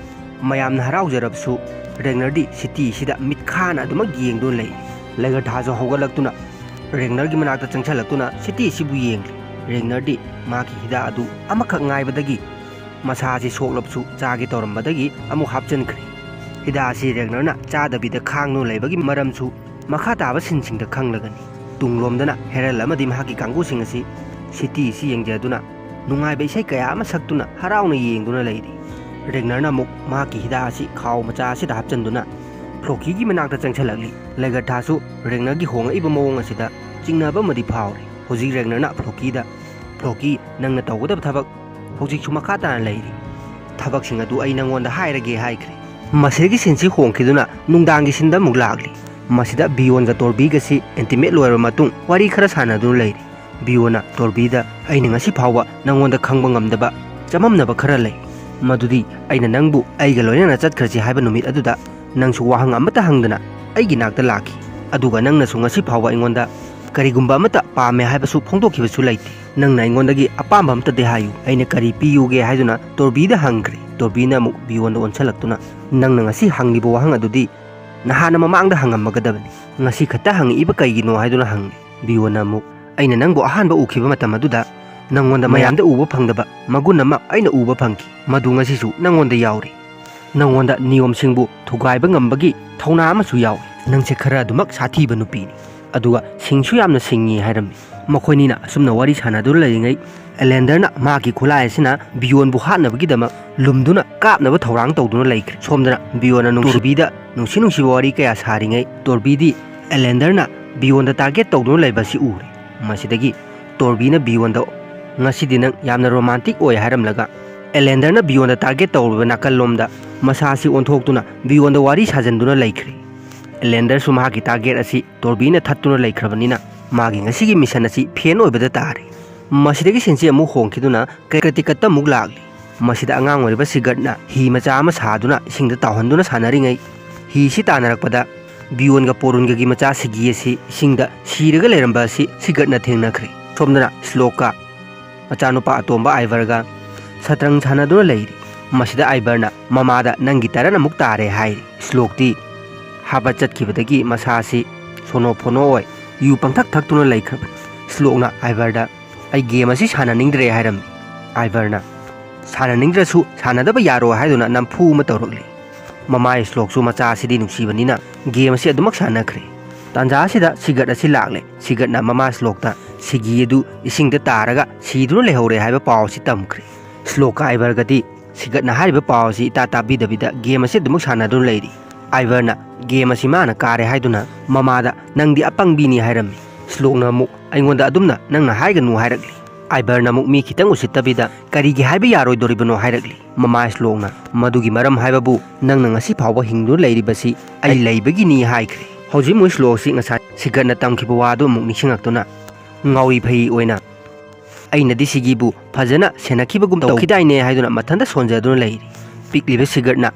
ꯃꯌꯥꯝꯅ ꯍꯔꯥꯎꯖꯔꯕꯁꯨ ꯔꯦꯒꯅꯔꯗꯤ ꯁꯤꯇꯤꯁꯤꯗ ꯃꯤꯠꯈꯥꯅ ꯑꯗꯨꯃꯛ ꯌꯦꯡꯗꯨꯅ ꯂꯩꯔꯤ꯫ ꯂꯦꯒꯔꯊꯥꯁꯨ ꯍꯧꯒꯠꯂꯛꯇꯨꯅ ꯔꯦꯒꯅꯔꯒꯤ ꯃꯅꯥꯛꯇ ꯆꯪꯁꯤꯜꯂꯛꯇꯨꯅ ꯁꯤꯇꯤꯁꯤꯕꯨ ꯌꯦꯡꯂꯤ꯫ ꯔꯦꯒꯅꯔꯗꯤ ꯃꯍꯥꯛꯀꯤ ꯍꯤꯗꯥꯛ ꯑꯗꯨ ꯑꯃꯈꯛ ꯉꯥꯏꯕꯗꯒꯤ ꯃꯁꯥꯁꯤ ꯁꯣꯛꯂꯕꯁꯨ ꯆꯥꯒꯦ ꯇꯧꯔꯝꯕꯗꯒꯤ ꯑꯃꯨꯛ ꯍꯥꯞꯆꯤꯟꯈ꯭ꯔꯦ꯫ ꯍꯤꯗꯥꯛ ꯑꯁꯤ ꯔꯦꯒꯅꯔꯅ ꯆꯥꯗꯕꯤꯗ ꯈꯥꯡꯗꯨꯅ ꯂꯩꯕꯒꯤ ꯃꯔꯝꯁꯨ ꯃꯈꯥ ꯇꯥꯕ ꯁꯤꯟꯁꯤꯡꯗ ꯈꯪꯂꯒꯅꯤ꯫ ꯇꯨꯡꯂꯣꯝꯗꯅ ꯍꯦꯔꯜ ꯑꯃꯗꯤ ꯃꯍꯥꯛꯀꯤ ꯀꯥꯡꯕꯨꯁꯤꯡ ꯑꯁꯤ ꯁꯤꯇꯤ ꯑꯁꯤ ꯌꯦꯡꯖꯗꯨꯅ ꯅꯨꯡꯉꯥꯏꯕ ꯏꯁꯩ ꯀꯌꯥ ꯑꯃ ꯁꯛꯇꯨꯅ ꯍꯔꯥꯎꯅ ꯌꯦꯡꯗꯨꯅ ꯂꯩꯔꯤ꯫ ꯔꯦꯒꯅꯔꯅ ꯑꯃꯨꯛ ꯃꯍꯥꯛꯀꯤ ꯍꯤꯗꯥꯛ ꯑꯁꯤ ꯈꯥꯎ ꯃꯆꯥ ꯑꯁꯤꯗ ꯍꯥꯞꯆꯤꯟꯗꯨꯅ ꯐ꯭ꯂꯣꯀꯤꯒꯤ ꯃꯅꯥꯛꯇ ꯆꯪꯁꯤꯜꯂꯛꯂꯤ꯫ ꯂꯦꯒꯔꯊꯥꯁꯨ ꯔꯦꯒꯅꯔꯒꯤ ꯍꯣꯡꯂꯛꯏꯕ ꯃꯑꯣꯡ ꯑꯁꯤꯗ ꯆꯤꯡꯅꯕ ꯑꯃꯗꯤ ꯐꯥꯎꯔꯤ꯫ ꯍꯧꯖꯤꯛ ꯔꯦꯒꯅꯔꯅ ꯐ꯭ꯂꯣꯀꯤꯗ, "ꯐ꯭ꯂꯣꯀꯤ, ꯅꯪꯅ ꯇꯧꯒꯗꯕ ꯊꯕꯛ ꯍꯧꯖꯤꯛꯁꯨ ꯃꯈꯥ ꯇꯥꯅ ꯂꯩꯔꯤ꯫ ꯊꯕꯛꯁꯤꯡ ꯑꯗꯨ ꯑꯩ ꯅꯪꯉꯣꯟꯗ ꯍꯥꯏꯔꯒꯦ" ꯍꯥꯏꯈ꯭ꯔꯦ꯫ ꯃꯁꯤꯗꯒꯤ ꯁꯤꯟꯁꯤ ꯍꯣꯡꯈꯤꯗꯨꯅ ꯅꯨꯡꯗꯥꯡꯒꯤ ꯁꯤꯟꯗ ꯑꯃꯨꯛ ꯂꯥꯛꯂꯤ꯫ ꯃꯁꯤꯗ ꯕꯤꯌꯣꯟꯒ ꯇꯣꯔꯕꯤꯒꯁꯤ ꯑꯦꯟꯇꯤꯃꯦꯠ ꯂꯣꯏꯔꯕ ꯃꯇꯨꯡ ꯋꯥꯔꯤ ꯈꯔ ꯁꯥꯟꯅꯗꯨꯅ ꯂꯩꯔꯤ꯫ ꯕꯤꯌꯣꯟꯅ ꯇꯣꯔꯕꯤꯗ, "ꯑꯩꯅ ꯉꯁꯤ ꯐꯥꯎꯕ ꯅꯪꯉꯣꯟꯗ ꯈꯪꯕ ꯉꯝꯗꯕ ꯆꯃꯝꯅꯕ ꯈꯔ ꯂꯩ꯫ ꯃꯗꯨꯗꯤ ꯑꯩꯅ ꯅꯪꯕꯨ ꯑꯩꯒ ꯂꯣꯏꯅꯅ ꯆꯠꯈ꯭ꯔꯁꯤ ꯍꯥꯏꯕ ꯅꯨꯃꯤꯠ ꯑꯗꯨꯗ ꯅꯪꯁꯨ ꯋꯥꯍꯪ ꯑꯃꯠꯇ ꯍꯪꯗꯅ ꯑꯩꯒꯤ ꯅꯥꯛꯇ ꯂꯥꯛꯈꯤ꯫ ꯑꯗꯨꯒ ꯅꯪꯅꯁꯨ ꯉꯁꯤ ꯐꯥꯎꯕ ꯑꯩꯉꯣꯟꯗ ꯀꯔꯤꯒꯨꯝꯕ ꯑꯃꯠꯇ ꯄꯥꯝꯃꯦ ꯍꯥꯏꯕꯁꯨ ꯐꯣꯡꯗꯣꯛꯈꯤꯕꯁꯨ ꯂꯩꯇꯦ꯫ ꯅꯪꯅ ꯑꯩꯉꯣꯟꯗꯒꯤ ꯑꯄꯥꯝꯕ ꯑꯃꯠꯇꯗꯤ ꯍꯥꯏꯌꯨ, ꯑꯩꯅ ꯀꯔꯤ ꯄꯤꯌꯨꯒꯦ ꯍꯥꯏꯗꯨꯅ ꯇꯣꯔꯕꯤꯗ ꯍꯪꯈ꯭ꯔꯦ꯫ ꯇꯣꯔꯕꯤꯅ ꯑꯃꯨꯛ ꯕꯤꯌꯣꯟꯗ ꯑꯣꯟꯁꯤꯜꯂꯛꯇꯨꯅ, "ꯅꯪꯅ ꯉꯁꯤ ꯍꯪꯂꯤꯕ ꯋꯥꯍꯪ ꯑꯗꯨꯗꯤ ꯅꯍꯥꯟꯅ ꯃꯃꯥꯡꯗ ꯍꯪꯉꯝꯃꯒꯗꯕꯅꯤ꯫ ꯉꯁꯤ ꯈꯛꯇ ꯍꯪꯉꯛꯏꯕ ꯀꯩꯒꯤꯅꯣ?" ꯍꯥꯏꯗꯨꯅ ꯍꯪꯂꯤ꯫ ꯕꯤꯌꯣꯟꯅ ꯑꯃꯨꯛ, "ꯑꯩꯅ ꯅꯪꯕꯨ ꯑꯍꯥꯟꯕ ꯎꯈꯤꯕ ꯃꯇꯝ ꯑꯗꯨꯗ ꯅꯪꯉꯣꯟꯗ ꯃꯌꯥꯝꯗ ꯎꯕ ꯐꯪꯗꯕ ꯃꯒꯨꯟ ꯑꯃ ꯑꯩꯅ ꯎꯕ ꯐꯪꯈꯤ꯫ ꯃꯗꯨ ꯉꯁꯤꯁꯨ ꯅꯪꯉꯣꯟꯗ ꯌꯥꯎꯔꯤ꯫ ꯅꯪꯉꯣꯟꯗ ꯅꯤꯌꯣꯝꯁꯤꯡꯕꯨ ꯊꯨꯒꯥꯏꯕ ꯉꯝꯕꯒꯤ ꯊꯧꯅꯥ ꯑꯃꯁꯨ ꯌꯥꯎꯏ꯫ ꯅꯪꯁꯦ ꯈꯔ ꯑꯗꯨꯃꯛ ꯁꯥꯊꯤꯕ ꯅꯨꯄꯤꯅꯤ, ꯑꯗꯨꯒ ꯁꯤꯡꯁꯨ ꯌꯥꯝꯅ ꯁꯤꯡꯉꯤ" ꯍꯥꯏꯔꯝꯃꯤ꯫ ꯃꯈꯣꯏꯅꯤꯅ ꯑꯁꯨꯝꯅ ꯋꯥꯔꯤ ꯁꯥꯟꯅꯗꯨꯅ ꯂꯩꯔꯤꯉꯩ, ꯑꯦꯂꯦꯟꯗꯔꯅ ꯃꯍꯥꯛꯀꯤ ꯈꯨꯠꯂꯥꯏ ꯑꯁꯤꯅ ꯕꯤꯌꯣꯟꯕꯨ ꯍꯥꯠꯅꯕꯒꯤꯗꯃꯛ ꯂꯨꯝꯗꯨꯅ ꯀꯥꯞꯅꯕ ꯊꯧꯔꯥꯡ ꯇꯧꯗꯨꯅ ꯂꯩꯈ꯭ꯔꯦ꯫ ꯁꯣꯝꯗꯅ ꯕꯤꯌꯣꯟꯅ ꯅꯨꯡꯁꯤꯕꯤꯗ ꯅꯨꯡꯁꯤ ꯅꯨꯡꯁꯤꯕ ꯋꯥꯔꯤ ꯀꯌꯥ ꯁꯥꯔꯤꯉꯩ, ꯇꯣꯔꯕꯤꯗꯤ ꯑꯦꯂꯦꯟꯗꯔꯅ ꯕꯤꯌꯣꯟꯗ ꯇꯥꯔꯒꯦꯠ ꯇꯧꯗꯨꯅ ꯂꯩꯕ ꯑꯁꯤ ꯎꯔꯦ꯫ ꯃꯁꯤꯗꯒꯤ ꯇꯣꯔꯕꯤꯅ ꯕꯤꯌꯣꯟꯗ, "ꯉꯁꯤꯗꯤ ꯅꯪ ꯌꯥꯝꯅ ꯔꯣꯃꯥꯟꯇꯤꯛ ꯑꯣꯏ" ꯍꯥꯏꯔꯝꯂꯒ, ꯑꯦꯂꯦꯟꯗꯔꯅ ꯕꯤꯌꯣꯟꯗ ꯇꯥꯔꯒꯦꯠ ꯇꯧꯔꯤꯕ ꯅꯥꯀꯜꯂꯣꯝꯗ ꯃꯁꯥ ꯑꯁꯤ ꯑꯣꯟꯊꯣꯛꯇꯨꯅ ꯕꯤꯌꯣꯟꯗ ꯋꯥꯔꯤ ꯁꯥꯖꯟꯗꯨꯅ ꯂꯩꯈ꯭ꯔꯦ꯫ ꯑꯦꯂꯦꯟꯗꯔꯁꯨ ꯃꯍꯥꯛꯀꯤ ꯇꯥꯔꯒꯦꯠ ꯑꯁꯤ ꯇꯣꯔꯕꯤꯅ ꯊꯠꯇꯨꯅ ꯂꯩꯈ꯭ꯔꯕꯅꯤꯅ ꯃꯥꯒꯤ ꯉꯁꯤꯒꯤ ꯃꯤꯁꯟ ꯑꯁꯤ ꯐꯦꯜ ꯑꯣꯏꯕꯗ ꯇꯥꯔꯦ꯫ ꯃꯁꯤꯗꯒꯤ ꯁꯤꯟꯁꯤ ꯑꯃꯨꯛ ꯍꯣꯡꯈꯤꯗꯨꯅ ꯀ꯭ꯔꯦꯀ꯭ꯔꯦꯇꯤꯀꯠꯇ ꯑꯃꯨꯛ ꯂꯥꯛꯂꯤ꯫ ꯃꯁꯤꯗ ꯑꯉꯥꯡ ꯑꯣꯏꯔꯤꯕ ꯁꯤꯒꯔꯠꯅ ꯍꯤ ꯃꯆꯥ ꯑꯃ ꯁꯥꯗꯨꯅ ꯏꯁꯤꯡꯗ ꯇꯥꯎꯍꯟꯗꯨꯅ ꯁꯥꯟꯅꯔꯤꯉꯩ, ꯍꯤꯁꯤ ꯇꯥꯟꯅꯔꯛꯄꯗ ꯕꯤꯌꯣꯟꯒ ꯄꯣꯔꯨꯟꯒꯒꯤ ꯃꯆꯥ ꯁꯤꯒꯤ ꯑꯁꯤ ꯏꯁꯤꯡꯗ ꯁꯤꯔꯒ ꯂꯩꯔꯝꯕ ꯑꯁꯤ ꯁꯤꯒꯔꯠꯅ ꯊꯦꯡꯅꯈ꯭ꯔꯦ꯫ ꯁꯣꯝꯗꯅ ꯁ꯭ꯂꯣꯛꯀ ꯃꯆꯥꯅꯨꯄꯥ ꯑꯇꯣꯝꯕ ꯑꯥꯏꯚꯔꯒ ꯁꯇ꯭ꯔꯪ ꯁꯥꯟꯅꯗꯨꯅ ꯂꯩꯔꯤ꯫ ꯃꯁꯤꯗ ꯑꯥꯏꯚꯔꯅ ꯃꯃꯥꯗ "ꯅꯪꯒꯤ ꯇꯔꯟ ꯑꯃꯨꯛ ꯇꯥꯔꯦ" ꯍꯥꯏꯔꯤ꯫ ꯁ꯭ꯂꯣꯛꯇꯤ ꯍꯥꯕꯠ ꯆꯠꯈꯤꯕꯗꯒꯤ ꯃꯁꯥ ꯑꯁꯤ ꯁꯣꯅꯣ ꯐꯣꯅꯣ ꯑꯣꯏ ꯌꯨ ꯄꯪꯊꯛ ꯊꯛꯇꯨꯅ ꯂꯩꯈ꯭ꯔꯕꯅꯤ꯫ ꯁ꯭ꯂꯣꯛꯅ ꯑꯥꯏꯚꯔꯗ "ꯑꯩ ꯒꯦꯝ ꯑꯁꯤ ꯁꯥꯟꯅꯅꯤꯡꯗ꯭ꯔꯦ" ꯍꯥꯏꯔꯝꯃꯤ꯫ ꯑꯥꯏꯚꯔꯅ "ꯁꯥꯟꯅꯅꯤꯡꯗ꯭ꯔꯁꯨ ꯁꯥꯟꯅꯗꯕ ꯌꯥꯔꯣꯏ" ꯍꯥꯏꯗꯨꯅ ꯅꯝꯐꯨ ꯑꯃ ꯇꯧꯔꯛꯂꯤ꯫ ꯃꯃꯥ ꯁ꯭ꯂꯣꯛꯁꯨ ꯃꯆꯥ ꯑꯁꯤꯗꯤ ꯅꯨꯡꯁꯤꯕꯅꯤꯅ ꯒꯦꯝ ꯑꯁꯤ ꯑꯗꯨꯃꯛ ꯁꯥꯟꯅꯈ꯭ꯔꯦ꯫ ꯇꯥꯟꯖꯥ ꯑꯁꯤꯗ ꯁꯤꯒꯔꯠ ꯑꯁꯤ ꯂꯥꯛꯂꯦ꯫ ꯁꯤꯒꯔꯠꯅ ꯃꯃꯥ ꯁ꯭ꯂꯣꯛꯇ ꯁꯤꯒꯤ ꯑꯗꯨ ꯏꯁꯤꯡꯗ ꯇꯥꯔꯒ ꯁꯤꯗꯨꯅ ꯂꯩꯍꯧꯔꯦ ꯍꯥꯏꯕ ꯄꯥꯎ ꯑꯁꯤ ꯇꯝꯈ꯭ꯔꯦ꯫ ꯁ꯭ꯂꯣꯛꯀ ꯑꯥꯏꯚꯔꯒꯗꯤ ꯁꯤꯒꯔꯠꯅ ꯍꯥꯏꯔꯤꯕ ꯄꯥꯎ ꯑꯁꯤ ꯏꯇꯥ ꯇꯥꯕꯤꯗꯕꯤꯗ ꯒꯦꯝ ꯑꯁꯤ ꯑꯗꯨꯃꯛ ꯁꯥꯟꯅꯗꯨꯅ ꯂꯩꯔꯤ꯫ ꯑꯥꯏꯚꯔꯅ ꯒꯦꯝ ꯑꯁꯤ ꯃꯥꯅ ꯀꯥꯔꯦ ꯍꯥꯏꯗꯨꯅ ꯃꯃꯥꯗ "ꯅꯪꯗꯤ ꯑꯄꯪꯕꯤꯅꯤ" ꯍꯥꯏꯔꯝꯃꯤ꯫ ꯁ꯭ꯂꯣꯛꯅ ꯑꯃꯨꯛ "ꯑꯩꯉꯣꯟꯗ ꯑꯗꯨꯝꯅ ꯅꯪꯅ ꯍꯥꯏꯒꯅꯨ" ꯍꯥꯏꯔꯛꯂꯤ꯫ ꯑꯥꯏꯚꯔꯅ ꯑꯃꯨꯛ ꯃꯤ ꯈꯤꯇꯪ ꯎꯁꯤꯠꯇꯕꯤꯗ "ꯀꯔꯤꯒꯤ ꯍꯥꯏꯕ ꯌꯥꯔꯣꯏꯗꯧꯔꯤꯕꯅꯣ?" ꯍꯥꯏꯔꯛꯂꯤ꯫ ꯃꯃꯥ ꯁ꯭ꯂꯣꯛꯅ "ꯃꯗꯨꯒꯤ ꯃꯔꯝ ꯍꯥꯏꯕꯕꯨ ꯅꯪꯅ ꯉꯁꯤ ꯐꯥꯎꯕ ꯍꯤꯡꯗꯨꯅ ꯂꯩꯔꯤꯕꯁꯤ ꯑꯩ ꯂꯩꯕꯒꯤꯅꯤ" ꯍꯥꯏꯈ꯭ꯔꯦ꯫ ꯍꯧꯖꯤꯛ ꯃꯣꯏ ꯁ꯭ꯂꯣꯛꯁꯤ ꯉꯁꯥꯏ ꯁꯤꯒꯔꯠꯅ ꯇꯝꯈꯤꯕ ꯋꯥꯗꯨ ꯑꯃꯨꯛ ꯅꯤꯡꯁꯤꯡꯂꯛꯇꯨꯅ ꯉꯥꯎꯔꯤ ꯐꯩ ꯑꯣꯏꯅ ꯑꯩꯅꯗꯤ ꯁꯤꯒꯤꯕꯨ ꯐꯖꯅ ꯁꯦꯟꯅꯈꯤꯕꯒꯨꯝ ꯇꯧꯈꯤꯗꯥꯏꯅꯦ ꯍꯥꯏꯗꯨꯅ ꯃꯊꯟꯇ ꯁꯣꯟꯖꯗꯨꯅ ꯂꯩꯔꯤ꯫ ꯄꯤꯛꯂꯤꯕ ꯁꯤꯒꯔꯠꯅ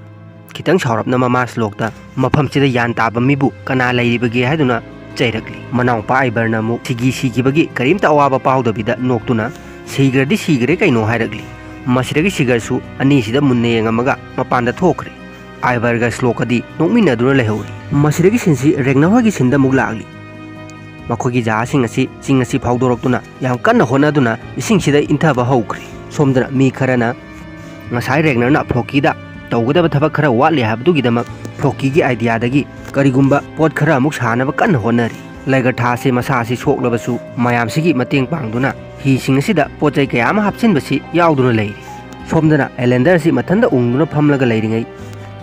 ꯈꯤꯇꯪ ꯁꯥꯎꯔꯞꯅ ꯃꯃꯥ ꯁ꯭ꯂꯣꯛꯇ, "ꯃꯐꯝꯁꯤꯗ ꯒ꯭ꯌꯥꯟ ꯇꯥꯕ ꯃꯤꯕꯨ ꯀꯅꯥ ꯂꯩꯔꯤꯕꯒꯦ?" ꯍꯥꯏꯗꯨꯅ ꯆꯩꯔꯛꯂꯤ꯫ ꯃꯅꯥꯎꯄꯥ ꯑꯥꯏꯕꯔꯅ ꯑꯃꯨꯛ ꯁꯤꯒꯤ ꯁꯤꯈꯤꯕꯒꯤ ꯀꯔꯤꯝꯇ ꯑꯋꯥꯕ ꯄꯥꯎꯗꯕꯤꯗ ꯅꯣꯛꯇꯨꯅ, "ꯁꯤꯈ꯭ꯔꯗꯤ ꯁꯤꯈ꯭ꯔꯦ ꯀꯩꯅꯣ" ꯍꯥꯏꯔꯛꯂꯤ꯫ ꯃꯁꯤꯗꯒꯤ ꯁꯤꯒꯔꯁꯨ ꯑꯅꯤꯁꯤꯗ ꯃꯨꯟꯅ ꯌꯦꯡꯉꯝꯃꯒ ꯃꯄꯥꯟꯗ ꯊꯣꯛꯈ꯭ꯔꯦ꯫ ꯑꯥꯏꯕꯔꯒ ꯁ꯭ꯂꯣꯛꯀꯗꯤ ꯅꯣꯛꯃꯤꯟꯅꯗꯨꯅ ꯂꯩꯍꯧꯔꯤ꯫ ꯃꯁꯤꯗꯒꯤ ꯁꯤꯟꯁꯤ ꯔꯦꯒꯅꯔ ꯍꯣꯏꯒꯤ ꯁꯤꯟꯗ ꯑꯃꯨꯛ ꯂꯥꯛꯂꯤ꯫ ꯃꯈꯣꯏꯒꯤ ꯖꯍꯥꯖꯁꯤꯡ ꯑꯁꯤ ꯆꯤꯡ ꯑꯁꯤ ꯐꯥꯎꯗꯣꯔꯛꯇꯨꯅ ꯌꯥꯝ ꯀꯟꯅ ꯍꯣꯠꯅꯗꯨꯅ ꯏꯁꯤꯡꯁꯤꯗ ꯏꯟꯊꯕ ꯍꯧꯈ꯭ꯔꯦ꯫ ꯁꯣꯝꯗꯅ ꯃꯤ ꯈꯔꯅ ꯉꯁꯥꯏ ꯔꯦꯒꯅꯔꯅ ꯐ꯭ꯂꯣꯀꯤꯗ ꯇꯧꯒꯗꯕ ꯊꯕꯛ ꯈꯔ ꯋꯥꯠꯂꯤ ꯍꯥꯏꯕꯗꯨꯒꯤꯗꯃꯛ ꯐ꯭ꯂꯣꯀꯤꯒꯤ ꯑꯥꯏꯗꯤꯌꯥꯗꯒꯤ ꯀꯔꯤꯒꯨꯝꯕ ꯄꯣꯠ ꯈꯔ ꯑꯃꯨꯛ ꯁꯥꯅꯕ ꯀꯟꯅ ꯍꯣꯠꯅꯔꯤ꯫ ꯂꯥꯏꯒꯔꯊꯥ ꯑꯁꯤ ꯃꯁꯥ ꯑꯁꯤ ꯁꯣꯛꯂꯕꯁꯨ ꯃꯌꯥꯝꯁꯤꯒꯤ ꯃꯇꯦꯡ ꯄꯥꯡꯗꯨꯅ ꯍꯤꯁꯤꯡ ꯑꯁꯤꯗ ꯄꯣꯠ ꯆꯩ ꯀꯌꯥ ꯑꯃ ꯍꯥꯞꯆꯤꯟꯕꯁꯤ ꯌꯥꯎꯗꯨꯅ ꯂꯩꯔꯤ꯫ ꯁꯣꯝꯗꯅ ꯑꯦꯂꯦꯟꯗꯔ ꯑꯁꯤ ꯃꯊꯟꯇ ꯎꯪꯗꯨꯅ ꯐꯝꯂꯒ ꯂꯩꯔꯤꯉꯩ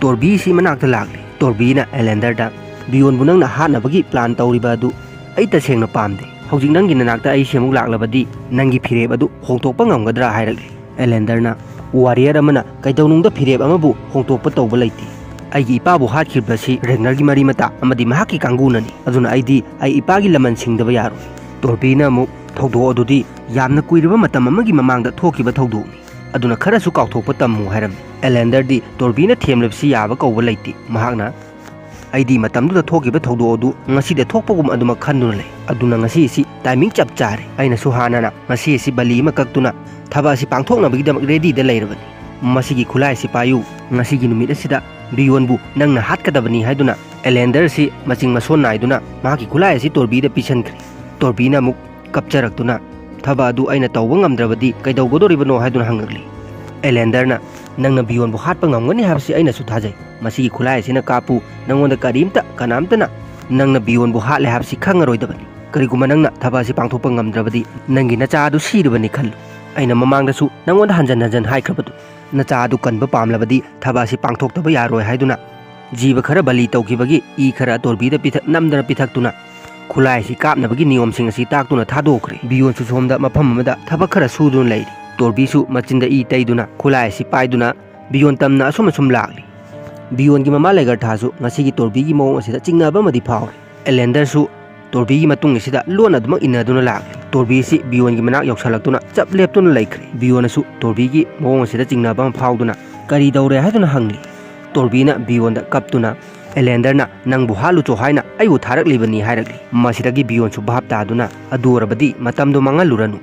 ꯇꯣꯔꯕꯤ ꯑꯁꯤ ꯃꯅꯥꯛꯇ ꯂꯥꯛꯂꯤ꯫ ꯇꯣꯔꯕꯤꯅ ꯑꯦꯂꯦꯟꯗꯔꯗ, "ꯕꯤꯌꯣꯟꯕꯨ ꯅꯪꯅ ꯍꯥꯠꯅꯕꯒꯤ ꯄ꯭ꯂꯥꯟ ꯇꯧꯔꯤꯕ ꯑꯗꯨ ꯑꯩ ꯇꯁꯦꯡꯅ ꯄꯥꯝꯗꯦ꯫ ꯍꯧꯖꯤꯛ ꯅꯪꯒꯤ ꯅꯅꯥꯛꯇ ꯑꯩꯁꯤ ꯑꯃꯨꯛ ꯂꯥꯛꯂꯕꯗꯤ ꯅꯪꯒꯤ ꯐꯤꯔꯦꯞ ꯑꯗꯨ ꯍꯣꯡꯗꯣꯛꯄ ꯉꯝꯒꯗ꯭ꯔꯥ?" ꯍꯥꯏꯔꯛꯂꯤ꯫ ꯑꯦꯂꯦꯟꯗꯔꯅ, "ꯋꯥꯔꯤꯌꯔ ꯑꯃꯅ ꯀꯩꯗꯧꯅꯨꯡꯗ ꯐꯤꯔꯦꯞ ꯑꯃꯕꯨ ꯍꯣꯡꯗꯣꯛꯄ ꯇꯧꯕ ꯂꯩꯇꯦ꯫ ꯑꯩꯒꯤ ꯏꯄꯥꯕꯨ ꯍꯥꯠꯈꯤꯕꯁꯤ ꯔꯦꯒꯅꯔꯒꯤ ꯃꯔꯤ ꯃꯇꯥ ꯑꯃꯗꯤ ꯃꯍꯥꯛꯀꯤ ꯀꯥꯡꯕꯨꯅꯅꯤ꯫ ꯑꯗꯨꯅ ꯑꯩꯗꯤ ꯑꯩ ꯏꯄꯥꯒꯤ ꯂꯃꯟ ꯁꯤꯡꯗꯕ ꯌꯥꯔꯣꯏ꯫" ꯇꯣꯔꯕꯤꯅ ꯑꯃꯨꯛ, "ꯊꯧꯗꯣꯛ ꯑꯗꯨꯗꯤ ꯌꯥꯝꯅ ꯀꯨꯏꯔꯕ ꯃꯇꯝ ꯑꯃꯒꯤ ꯃꯃꯥꯡꯗ ꯊꯣꯛꯈꯤꯕ ꯊꯧꯗꯣꯛꯅꯤ꯫ ꯑꯗꯨꯅ ꯈꯔꯁꯨ ꯀꯥꯎꯊꯣꯛꯄ ꯇꯝꯃꯨ" ꯍꯥꯏꯔꯝꯃꯤ꯫ ꯑꯦꯂꯦꯟꯗꯔꯗꯤ ꯇꯣꯔꯕꯤꯅ ꯊꯦꯝꯂꯤꯕꯁꯤ ꯌꯥꯕ ꯀꯧꯕ ꯂꯩꯇꯦ꯫ ꯃꯍꯥꯛꯅ, "ꯑꯩꯗꯤ ꯃꯇꯝꯗꯨꯗ ꯊꯣꯛꯈꯤꯕ ꯊꯧꯗꯣꯛ ꯑꯗꯨ ꯉꯁꯤꯗ ꯊꯣꯛꯄꯒꯨꯝ ꯑꯗꯨꯃꯛ ꯈꯟꯗꯨꯅ ꯂꯩ꯫ ꯑꯗꯨꯅ ꯉꯁꯤ ꯑꯁꯤ ꯇꯥꯏꯃꯤꯡ ꯆꯞ ꯆꯥꯔꯦ꯫ ꯑꯩꯅꯁꯨ ꯍꯥꯟꯅꯅ ꯉꯁꯤ ꯑꯁꯤ ꯕꯂꯤ ꯑꯃ ꯀꯛꯇꯨꯅ ꯊꯕꯛ ꯑꯁꯤ ꯄꯥꯡꯊꯣꯛꯅꯕꯒꯤꯗꯃꯛ ꯔꯦꯗꯤꯗ ꯂꯩꯔꯕꯅꯤ꯫ ꯃꯁꯤꯒꯤ ꯈꯨꯠꯂꯥꯏ ꯑꯁꯤ ꯄꯥꯏꯌꯨ꯫ ꯉꯁꯤꯒꯤ ꯅꯨꯃꯤꯠ ꯑꯁꯤꯗ ꯕꯤꯌꯣꯟꯕꯨ ꯅꯪꯅ ꯍꯥꯠꯀꯗꯕꯅꯤ" ꯍꯥꯏꯗꯨꯅ ꯑꯦꯂꯦꯟꯗꯔ ꯑꯁꯤ ꯃꯆꯤꯡ ꯃꯁꯣꯟ ꯅꯥꯏꯗꯨꯅ ꯃꯍꯥꯛꯀꯤ ꯈꯨꯠꯂꯥꯏ ꯑꯁꯤ ꯇꯣꯔꯕꯤꯗ ꯄꯤꯁꯟꯈ꯭ꯔꯦ꯫ ꯇꯣꯔꯕꯤꯅ ꯑꯃꯨꯛ ꯀꯞꯆꯔꯛꯇꯨꯅ, "ꯊꯕꯛ ꯑꯗꯨ ꯑꯩꯅ ꯇꯧꯕ ꯉꯝꯗ꯭ꯔꯕꯗꯤ ꯀꯩꯗꯧꯒꯗꯧꯔꯤꯕꯅꯣ?" ꯍꯥꯏꯗꯨꯅ ꯍꯪꯂꯛꯂꯤ꯫ ꯑꯦꯂꯦꯟꯗꯔꯅ, "ꯅꯪꯅ ꯕꯤꯌꯣꯟꯕꯨ ꯍꯥꯠꯄ ꯉꯝꯒꯅꯤ ꯍꯥꯏꯕꯁꯤ ꯑꯩꯅꯁꯨ ꯊꯥꯖꯩ꯫ ꯃꯁꯤꯒꯤ ꯈꯨꯠꯂꯥꯏ ꯑꯁꯤꯅ ꯀꯥꯞꯄꯨ, ꯅꯪꯉꯣꯟꯗ ꯀꯔꯤꯝꯇ, ꯀꯅꯥꯝꯇꯅ ꯅꯪꯅ ꯕꯤꯌꯣꯟꯕꯨ ꯍꯥꯠꯂꯦ ꯍꯥꯏꯕꯁꯤ ꯈꯪꯉꯔꯣꯏꯗꯕꯅꯤ꯫ ꯀꯔꯤꯒꯨꯝꯕ ꯅꯪꯅ ꯊꯕꯛ ꯑꯁꯤ ꯄꯥꯡꯊꯣꯛꯄ ꯉꯝꯗ꯭ꯔꯕꯗꯤ ꯅꯪꯒꯤ ꯅꯆꯥ ꯑꯗꯨ ꯁꯤꯔꯕꯅꯤ ꯈꯜꯂꯨ꯫ ꯑꯩꯅ ꯃꯃꯥꯡꯗꯁꯨ ꯅꯪꯉꯣꯟꯗ ꯍꯟꯖꯟ ꯍꯟꯖꯟ ꯍꯥꯏꯈ꯭ꯔꯕꯗꯨ, ꯅꯆꯥ ꯑꯗꯨ ꯀꯟꯕ ꯄꯥꯝꯂꯕꯗꯤ ꯊꯕꯛ ꯑꯁꯤ ꯄꯥꯡꯊꯣꯛꯇꯕ ꯌꯥꯔꯣꯏ ꯍꯥꯏꯗꯨꯅ꯫ ꯖꯤꯕ ꯈꯔ ꯕꯂꯤ ꯇꯧꯈꯤꯕꯒꯤ ꯏ ꯈꯔ ꯇꯣꯔꯕꯤꯗ ꯄꯤꯊꯛ-, ꯅꯝꯗꯅ ꯄꯤꯊꯛꯇꯨꯅ ꯈꯨꯠꯂꯥꯏ ꯑꯁꯤ ꯀꯥꯞꯅꯕꯒꯤ ꯅꯤꯌꯣꯝꯁꯤꯡ ꯑꯁꯤ ꯇꯥꯛꯇꯨꯅ ꯊꯥꯗꯣꯛꯈ꯭ꯔꯦ꯫ ꯕꯤꯌꯣꯟꯁꯨ ꯁꯣꯝꯗ ꯃꯐꯝ ꯑꯃꯗ ꯊꯕꯛ ꯈꯔ ꯁꯨꯗꯨꯅ ꯂꯩꯔꯤ꯫ ꯇꯣꯔꯕꯤꯁꯨ ꯃꯆꯤꯟꯗ ꯏ ꯇꯩꯗꯨꯅ ꯈꯨꯠꯂꯥꯏ ꯑꯁꯤ ꯄꯥꯏꯗꯨꯅ ꯕꯤꯌꯣꯟ ꯇꯝꯅ ꯑꯁꯨꯝ ꯑꯁꯨꯝ ꯂꯥꯛꯂꯤ꯫ ꯕꯤꯌꯣꯟꯒꯤ ꯃꯃꯥ ꯂꯦꯒꯔꯊꯥꯁꯨ ꯉꯁꯤꯒꯤ ꯇꯣꯔꯕꯤꯒꯤ ꯃꯑꯣꯡ ꯑꯁꯤꯗ ꯆꯤꯡꯅꯕ ꯑꯃꯗꯤ ꯐꯥꯎꯔꯤ꯫ ꯑꯦꯂꯦꯟꯗꯔꯁꯨ ꯇꯣꯔꯕꯤꯒꯤ ꯃꯇꯨꯡ ꯑꯁꯤꯗ ꯂꯣꯟꯅ ꯑꯗꯨꯃꯛ ꯏꯟꯅꯗꯨꯅ ꯂꯥꯛꯂꯦ꯫ ꯇꯣꯔꯕꯤꯁꯤ ꯕꯤꯌꯣꯟꯒꯤ ꯃꯅꯥꯛ ꯌꯧꯁꯜꯂꯛꯇꯨꯅ ꯆꯞ ꯂꯦꯞꯇꯨꯅ ꯂꯩꯈ꯭ꯔꯦ꯫ ꯕꯤꯌꯣꯟꯅꯁꯨ ꯇꯣꯔꯕꯤꯒꯤ ꯃꯑꯣꯡ ꯑꯁꯤꯗ ꯆꯤꯡꯅꯕ ꯑꯃ ꯐꯥꯎꯗꯨꯅ "ꯀꯔꯤ ꯇꯧꯔꯦ?" ꯍꯥꯏꯗꯨꯅ ꯍꯪꯂꯤ꯫ ꯇꯣꯔꯕꯤꯅ ꯕꯤꯌꯣꯟꯗ ꯀꯞꯇꯨꯅ "ꯑꯦꯂꯦꯟꯗꯔꯅ ꯅꯪꯕꯨ ꯍꯥꯠꯂꯨꯆꯣ ꯍꯥꯏꯅ ꯑꯩꯕꯨ ꯊꯥꯔꯛꯂꯤꯕꯅꯤ" ꯍꯥꯏꯔꯛꯂꯤ꯫ ꯃꯁꯤꯗꯒꯤ ꯕꯤꯌꯣꯟꯁꯨ ꯚꯥꯞ ꯇꯥꯗꯨꯅ "ꯑꯗꯨ ꯑꯣꯏꯔꯕꯗꯤ ꯃꯇꯝꯗꯣ ꯃꯥꯡꯍꯜꯂꯨꯔꯅꯨ,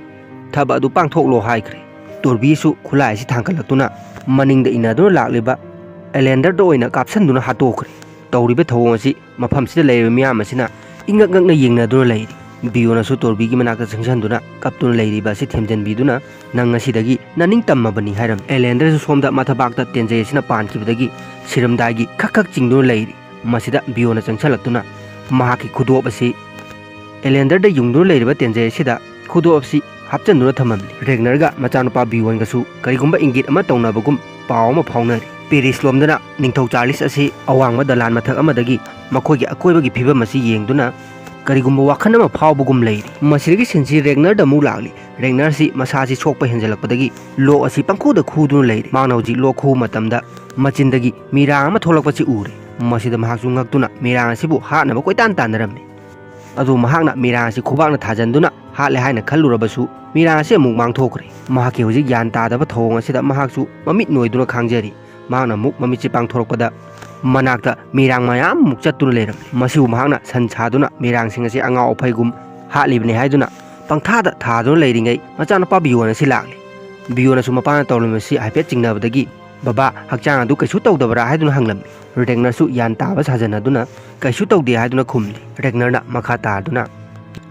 ꯊꯕꯛ ꯑꯗꯨ ꯄꯥꯡꯊꯣꯛꯂꯣ" ꯍꯥꯏꯈ꯭ꯔꯦ꯫ ꯇꯣꯔꯕꯤꯁꯨ ꯈꯨꯠꯂꯥꯏ ꯑꯁꯤ ꯊꯥꯡꯒꯠꯂꯛꯇꯨꯅ ꯃꯅꯤꯡꯗ ꯏꯟꯅꯗꯨꯅ ꯂꯥꯛꯂꯤꯕ ꯑꯦꯂꯦꯟꯗꯔꯗ ꯑꯣꯏꯅ ꯀꯥꯞꯁꯤꯟꯗꯨꯅ ꯍꯥꯠꯇꯣꯛꯈ꯭ꯔꯦ꯫ ꯇꯧꯔꯤꯕ ꯊꯧꯑꯣꯡ ꯑꯁꯤ ꯃꯐꯝꯁꯤꯗ ꯂꯩꯔꯤꯕ ꯃꯤꯌꯥꯝ ꯑꯁꯤꯅ ꯏꯉꯛ ꯉꯛꯅ ꯌꯦꯡꯅꯗꯨꯅ ꯂꯩꯔꯤ꯫ ꯕꯤꯌꯣꯅꯁꯨ ꯇꯣꯔꯕꯤꯒꯤ ꯃꯅꯥꯛꯇ ꯆꯪꯁꯤꯟꯗꯨꯅ ꯀꯞꯇꯨꯅ ꯂꯩꯔꯤꯕ ꯑꯁꯤ ꯊꯦꯝꯖꯤꯟꯕꯤꯗꯨꯅ "ꯅꯪ ꯉꯁꯤꯗꯒꯤ ꯅꯅꯤꯡ ꯇꯝꯃꯕꯅꯤ" ꯍꯥꯏꯔꯝꯃꯤ꯫ ꯑꯦꯂꯦꯟꯗꯔꯁꯨ ꯁꯣꯝꯗ ꯃꯊꯕꯥꯛꯇ ꯇꯦꯟꯖꯩ ꯑꯁꯤꯅ ꯄꯥꯟꯈꯤꯕꯗꯒꯤ ꯁꯤꯔꯝꯗꯥꯏꯒꯤ ꯈꯛ ꯈꯛ ꯆꯤꯡꯗꯨꯅ ꯂꯩꯔꯤ꯫ ꯃꯁꯤꯗ ꯕꯤꯌꯣꯅ ꯆꯪꯁꯤꯜꯂꯛꯇꯨꯅ ꯃꯍꯥꯛꯀꯤ ꯈꯨꯗꯣꯞ ꯑꯁꯤ ꯑꯦꯂꯦꯟꯗꯔꯗ ꯌꯨꯡꯗꯨꯅ ꯂꯩꯔꯤꯕ ꯇꯦꯟꯖꯩ ꯑꯁꯤꯗ ꯈꯨꯗꯣꯞ ꯑꯁꯤ ꯍꯥꯞꯆꯤꯟꯗꯨꯅ ꯊꯝꯃꯝꯂꯤ꯫ ꯔꯦꯒꯅꯔꯒ ꯃꯆꯥꯅꯨꯄꯥ ꯕꯤꯌꯣꯟꯒꯁꯨ ꯀꯔꯤꯒꯨꯝꯕ ꯏꯪꯒꯤꯠ ꯑꯃ ꯇꯧꯅꯕꯒꯨꯝ ꯄꯥꯎ ꯑꯃ ꯐꯥꯎꯅꯔꯤ꯫ ꯄꯦꯔꯤꯁ ꯂꯣꯝꯗꯅ ꯅꯤꯡꯊꯧ ꯆꯥꯔꯂꯤꯁ ꯑꯁꯤ ꯑꯋꯥꯡꯕ ꯗꯂꯥꯟ ꯃꯊꯛ ꯑꯃꯗꯒꯤ ꯃꯈꯣꯏꯒꯤ ꯑꯀꯣꯏꯕꯒꯤ ꯐꯤꯕꯝ ꯑꯁꯤ ꯌꯦꯡꯗꯨꯅ ꯀꯔꯤꯒꯨꯝꯕ ꯋꯥꯈꯜ ꯑꯃ ꯐꯥꯎꯕꯒꯨꯝ ꯂꯩꯔꯤ꯫ ꯃꯁꯤꯗꯒꯤ ꯁꯤꯟꯁꯤ ꯔꯦꯒꯅꯔꯗ ꯑꯃꯨꯛ ꯂꯥꯛꯂꯤ꯫ ꯔꯦꯒꯅꯔꯁꯤ ꯃꯁꯥꯁꯤ ꯁꯣꯛꯄ ꯍꯦꯟꯖꯜꯂꯛꯄꯗꯒꯤ ꯂꯣꯛ ꯑꯁꯤ ꯄꯪꯈꯨꯗ ꯈꯨꯗꯨꯅ ꯂꯩꯔꯤ꯫ ꯃꯍꯥꯛꯅ ꯍꯧꯖꯤꯛ ꯂꯣꯛ ꯈꯨꯕ ꯃꯇꯝꯗ ꯃꯆꯤꯟꯗꯒꯤ ꯃꯤꯔꯥꯡ ꯑꯃ ꯊꯣꯛꯂꯛꯄꯁꯤ ꯎꯔꯦ꯫ ꯃꯁꯤꯗ ꯃꯍꯥꯛꯁꯨ ꯉꯛꯇꯨꯅ ꯃꯤꯔꯥꯡ ꯑꯁꯤꯕꯨ ꯍꯥꯠꯅꯕ ꯀꯣꯏꯇꯥꯟ ꯇꯥꯟꯅꯔꯝꯃꯤ꯫ ꯑꯗꯨ ꯃꯍꯥꯛꯅ ꯃꯤꯔꯥꯡ ꯑꯁꯤ ꯈꯨꯕꯥꯛꯅ ꯊꯥꯖꯟꯗꯨꯅ ꯍꯥꯠꯂꯦ ꯍꯥꯏꯅ ꯈꯜꯂꯨꯔꯕꯁꯨ ꯃꯤꯔꯥꯡ ꯑꯁꯤ ꯑꯃꯨꯛ ꯃꯥꯡꯊꯣꯛꯈ꯭ꯔꯦ꯫ ꯃꯍꯥꯛꯀꯤ ꯍꯧꯖꯤꯛ ꯒ꯭ꯌꯥꯟ ꯇꯥꯗꯕ ꯊꯧꯑꯣꯡ ꯑꯁꯤꯗ ꯃꯍꯥꯛꯁꯨ ꯃꯃꯤꯠ ꯅꯣꯏꯗꯨꯅ ꯈꯥꯡꯖꯔꯤ꯫ ꯃꯍꯥꯛꯅ ꯑꯃꯨꯛ ꯃꯃꯤꯠꯁꯤ ꯄꯥꯡꯊꯣꯔꯛꯄꯗ ꯃꯅꯥꯛꯇ ꯃꯤꯔꯥꯡ ꯃꯌꯥꯝ ꯑꯃꯨꯛ ꯆꯠꯇꯨꯅ ꯂꯩꯔꯝꯃꯤ꯫ ꯃꯁꯤꯕꯨ ꯃꯍꯥꯛꯅ ꯁꯟ ꯁꯥꯗꯨꯅ ꯃꯤꯔꯥꯡꯁꯤꯡ ꯑꯁꯤ ꯑꯉꯥꯎ ꯑꯐꯩꯒꯨꯝ ꯍꯥꯠꯂꯤꯕꯅꯤ ꯍꯥꯏꯗꯨꯅ ꯄꯪꯊꯥꯗ ꯊꯥꯗꯨꯅ ꯂꯩꯔꯤꯉꯩ ꯃꯆꯥꯅꯨꯄꯥ ꯕꯤꯌꯣꯟ ꯑꯁꯤ ꯂꯥꯛꯂꯤ꯫ ꯕꯤꯌꯣꯟꯅꯁꯨ ꯃꯄꯥꯅ ꯇꯧꯔꯝꯃꯤꯕꯁꯤ ꯍꯥꯏꯐꯦꯠ ꯆꯤꯡꯅꯕꯗꯒꯤ "ꯕꯕꯥ, ꯍꯛꯆꯥꯡ ꯑꯗꯨ ꯀꯩꯁꯨ ꯇꯧꯗꯕ꯭ꯔꯥ?" ꯍꯥꯏꯗꯨꯅ ꯍꯪꯂꯝꯃꯤ꯫ ꯔꯦꯒꯅꯔꯁꯨ ꯒ꯭ꯌꯥꯟ ꯇꯥꯕ ꯁꯥꯖꯅꯗꯨꯅ "ꯀꯩꯁꯨ ꯇꯧꯗꯦ" ꯍꯥꯏꯗꯨꯅ ꯈꯨꯝꯂꯤ꯫ ꯔꯦꯒꯅꯔꯅ ꯃꯈꯥ ꯇꯥꯗꯨꯅ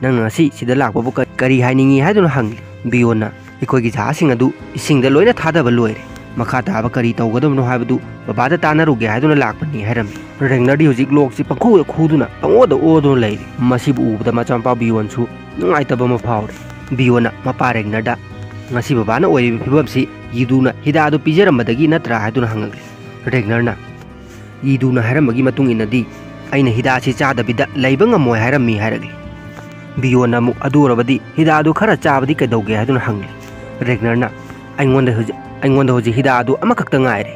"ꯅꯪꯅ ꯉꯁꯤ ꯁꯤꯗ ꯂꯥꯛꯄꯕꯨ ꯀ-, ꯀꯔꯤ ꯍꯥꯏꯅꯤꯡꯉꯤ?" ꯍꯥꯏꯗꯨꯅ ꯍꯪꯂꯤ꯫ ꯕꯤꯌꯣꯟꯅ "ꯑꯩꯈꯣꯏꯒꯤ ꯖꯍꯥꯖꯁꯤꯡ ꯑꯗꯨ ꯏꯁꯤꯡꯗ ꯂꯣꯏꯅ ꯊꯥꯗꯕ ꯂꯣꯏꯔꯦ꯫ ꯃꯈꯥ ꯇꯥꯕ ꯀꯔꯤ ꯇꯧꯒꯗꯕꯅꯣ ꯍꯥꯏꯕꯗꯨ ꯕꯕꯥꯗ ꯇꯥꯟꯅꯔꯨꯒꯦ" ꯍꯥꯏꯗꯨꯅ ꯂꯥꯛꯄꯅꯤ ꯍꯥꯏꯔꯝꯃꯤ꯫ ꯔꯦꯒꯅꯔꯗꯤ ꯍꯧꯖꯤꯛ ꯂꯣꯛꯁꯤ ꯄꯪꯈꯨꯗ ꯈꯨꯗꯨꯅ ꯄꯪꯑꯣꯗ ꯑꯣꯗꯨꯅ ꯂꯩꯔꯤ꯫ ꯃꯁꯤꯕꯨ ꯎꯕꯗ ꯃꯆꯥꯅꯨꯄꯥ ꯕꯤꯌꯣꯟꯁꯨ ꯅꯨꯡꯉꯥꯏꯇꯕ ꯑꯃ ꯐꯥꯎꯔꯦ꯫ ꯕꯤꯌꯣꯟꯅ ꯃꯄꯥ ꯔꯦꯒꯅꯔꯗ "ꯉꯁꯤ ꯕꯕꯥꯅ ꯑꯣꯏꯔꯤꯕ ꯐꯤꯕꯝꯁꯤ ꯌꯤꯗꯨꯅ ꯍꯤꯗꯥ ꯑꯗꯨ ꯄꯤꯖꯔꯝꯕꯗꯒꯤ ꯅꯠꯇ꯭ꯔꯥ?" ꯍꯥꯏꯗꯨꯅ ꯍꯪꯂꯛꯂꯤ꯫ ꯔꯦꯒꯅꯔꯅ "ꯌꯤꯗꯨꯅ ꯍꯥꯏꯔꯝꯕꯒꯤ ꯃꯇꯨꯡ ꯏꯟꯅꯗꯤ ꯑꯩꯅ ꯍꯤꯗꯥꯛ ꯑꯁꯤ ꯆꯥꯗꯕꯤꯗ ꯂꯩꯕ ꯉꯝꯃꯣꯏ" ꯍꯥꯏꯔꯝꯃꯤ ꯍꯥꯏꯔꯛꯂꯤ꯫ ꯕꯤꯌꯣꯟꯅ ꯑꯃꯨꯛ "ꯑꯗꯨ ꯑꯣꯏꯔꯕꯗꯤ ꯍꯤꯗꯥꯛ ꯑꯗꯨ ꯈꯔ ꯆꯥꯕꯗꯤ ꯀꯩꯗꯧꯒꯦ?" ꯍꯥꯏꯗꯨꯅ ꯍꯪꯂꯤ꯫ ꯔꯦꯒꯅꯔꯅ "ꯑꯩꯉꯣꯟꯗ ꯍꯧꯖꯤꯛ, ꯑꯩꯉꯣꯟꯗ ꯍꯧꯖꯤꯛ ꯍꯤꯗꯥꯛ ꯑꯗꯨ ꯑꯃꯈꯛꯇ ꯉꯥꯏꯔꯦ꯫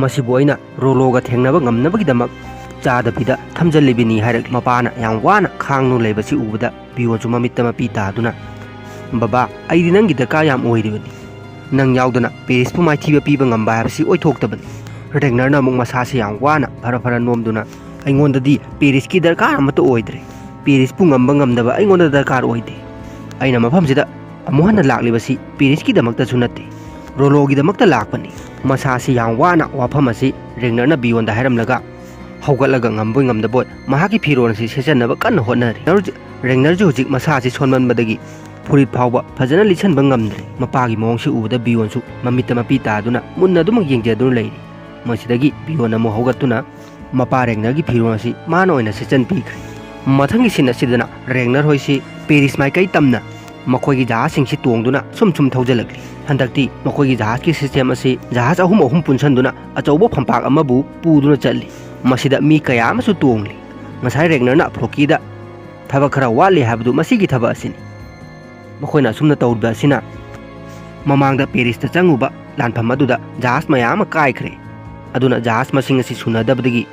ꯃꯁꯤꯕꯨ ꯑꯩꯅ ꯔꯣꯂꯣꯒ ꯊꯦꯡꯅꯕ ꯉꯝꯅꯕꯒꯤꯗꯃꯛ ꯆꯥꯗꯕꯤꯗ ꯊꯝꯖꯜꯂꯤꯕꯅꯤ ꯍꯥꯏꯔꯛꯂꯤ꯫ ꯃꯄꯥꯅ ꯌꯥꯝ ꯋꯥꯅ ꯈꯥꯡꯗꯨꯅ ꯂꯩꯕꯁꯤ ꯎꯕꯗ ꯕꯤꯌꯣꯟꯁꯨ ꯃꯃꯤꯠꯇ ꯃꯄꯤ ꯇꯥꯗꯨꯅ, "ꯕꯕꯥ, ꯑꯩꯗꯤ ꯅꯪꯒꯤ ꯗꯔꯀꯥꯔ ꯌꯥꯝ ꯑꯣꯏꯔꯤꯕꯅꯤ꯫ ꯅꯪ ꯌꯥꯎꯗꯅ ꯄꯦꯔꯤꯁꯄꯨ ꯃꯥꯏꯊꯤꯕ ꯄꯤꯕ ꯉꯝꯕ ꯍꯥꯏꯕꯁꯤ ꯑꯣꯏꯊꯣꯛꯇꯕꯅꯤ"꯫ ꯔꯦꯒꯅꯔꯅ ꯑꯃꯨꯛ ꯃꯁꯥꯁꯤ ꯌꯥꯝ ꯋꯥꯅ ꯐꯔ ꯐꯔ ꯅꯣꯝꯗꯨꯅ, "ꯑꯩꯉꯣꯟꯗꯗꯤ ꯄꯦꯔꯤꯁꯀꯤ ꯗꯔꯀꯥꯔ ꯑꯃꯠꯇ ꯑꯣꯏꯗ꯭ꯔꯦ꯫ ꯄꯦꯔꯤꯁꯄꯨ ꯉꯝꯕ ꯉꯝꯗꯕ ꯑꯩꯉꯣꯟꯗ ꯗꯔꯀꯥꯔ ꯑꯣꯏꯗꯦ꯫ ꯑꯩꯅ ꯃꯐꯝꯁꯤꯗ ꯑꯃꯨꯛ ꯍꯟꯅ ꯂꯥꯛꯂꯤꯕꯁꯤ ꯄꯦꯔꯤꯁꯀꯤꯗꯃꯛꯇꯁꯨ ꯅꯠꯇꯦ, ꯔꯣꯂꯣꯒꯤꯗꯃꯛꯇ ꯂꯥꯛꯄꯅꯤ"꯫ ꯃꯁꯥꯁꯤ ꯌꯥꯝ ꯋꯥꯅ ꯋꯥꯐꯝ ꯑꯁꯤ ꯔꯦꯒꯅꯔꯅ ꯕꯤꯌꯣꯟꯗ ꯍꯥꯏꯔꯝꯂꯒ ꯍꯧꯒꯠꯂꯒ ꯉꯝꯕꯣꯏ ꯉꯝꯗꯕꯣꯏ ꯃꯍꯥꯛꯀꯤ ꯐꯤꯔꯣꯜ ꯑꯁꯤ ꯁꯦꯠꯆꯟꯅꯕ ꯀꯟꯅ ꯍꯣꯠꯅꯔꯤ꯫ ꯔꯦꯒꯅꯔꯁꯨ ꯍꯧꯖꯤꯛ ꯃꯁꯥ ꯑꯁꯤ ꯁꯣꯟꯃꯟꯕꯗꯒꯤ ꯐꯨꯔꯤꯠ ꯐꯥꯎꯕ ꯐꯖꯅ ꯂꯤꯠꯁꯟꯕ ꯉꯝꯗ꯭ꯔꯦ꯫ ꯃꯄꯥꯒꯤ ꯃꯑꯣꯡꯁꯤ ꯎꯕꯗ ꯕꯤꯌꯣꯟꯁꯨ ꯃꯃꯤꯠꯇ ꯃꯄꯤ ꯇꯥꯗꯨꯅ ꯃꯨꯟꯅ ꯑꯗꯨꯃꯛ ꯌꯦꯡꯖꯗꯨꯅ ꯂꯩꯔꯤ꯫ ꯃꯁꯤꯗꯒꯤ ꯕꯤꯌꯣꯟ ꯑꯃꯨꯛ ꯍꯧꯒꯠꯇꯨꯅ ꯃꯄꯥ ꯔꯦꯒꯅꯔꯒꯤ ꯐꯤꯔꯣꯜ ꯑꯁꯤ ꯃꯥꯅ ꯑꯣꯏꯅ ꯁꯦꯠꯆꯟ ꯄꯤꯈ꯭ꯔꯦ꯫ ꯃꯊꯪꯒꯤ ꯁꯤꯟ ꯑꯁꯤꯗꯅ ꯔꯦꯒꯅꯔ ꯍꯣꯏꯁꯤ ꯄꯦꯔꯤꯁ ꯃꯥꯏꯀꯩ ꯇꯝꯅ ꯃꯈꯣꯏꯒꯤ ꯖꯍꯥꯖꯁꯤꯡꯁꯤ ꯇꯣꯡꯗꯨꯅ ꯁꯨꯝ ꯁꯨꯝ ꯊꯧꯖꯤꯜꯂꯛꯂꯤ꯫ ꯍꯟꯗꯛꯇꯤ ꯃꯈꯣꯏꯒꯤ ꯖꯍꯥꯖꯀꯤ ꯁꯤꯁꯇꯦꯝ ꯑꯁꯤ ꯖꯍꯥꯖ ꯑꯍꯨꯝ ꯑꯍꯨꯝ ꯄꯨꯟꯁꯟꯗꯨꯅ ꯑꯆꯧꯕ ꯐꯝꯄꯥꯛ ꯑꯃꯕꯨ ꯄꯨꯗꯨꯅ ꯆꯠꯂꯤ꯫ ꯃꯁꯤꯗ ꯃꯤ ꯀꯌꯥ ꯑꯃꯁꯨ ꯇꯣꯡꯂꯤ꯫ ꯉꯁꯥꯏ ꯔꯦꯒꯅꯔꯅ ꯐ꯭ꯂꯣꯀꯤꯗ ꯊꯕꯛ ꯈꯔ ꯋꯥꯠꯂꯤ ꯍꯥꯏꯕꯗꯨ ꯃꯁꯤꯒꯤ ꯊꯕꯛ ꯑꯁꯤꯅꯤ꯫ ꯃꯈꯣꯏꯅ ꯑꯁꯨꯝꯅ ꯇꯧꯔꯤꯕ ꯑꯁꯤꯅ ꯃꯃꯥꯡꯗ ꯄꯦꯔꯤꯁꯇ ꯆꯪꯉꯨꯕ ꯂꯥꯟꯐꯝ ꯑꯗꯨꯗ ꯖꯍꯥꯖ ꯃꯌꯥꯝ ꯑꯃ ꯀꯥꯏꯈ꯭ꯔꯦ꯫ ꯑꯗꯨꯅ ꯖꯍꯥꯖ ꯃꯁꯤꯡ ꯑꯁꯤ ꯁꯨꯅꯗꯕꯗꯒꯤ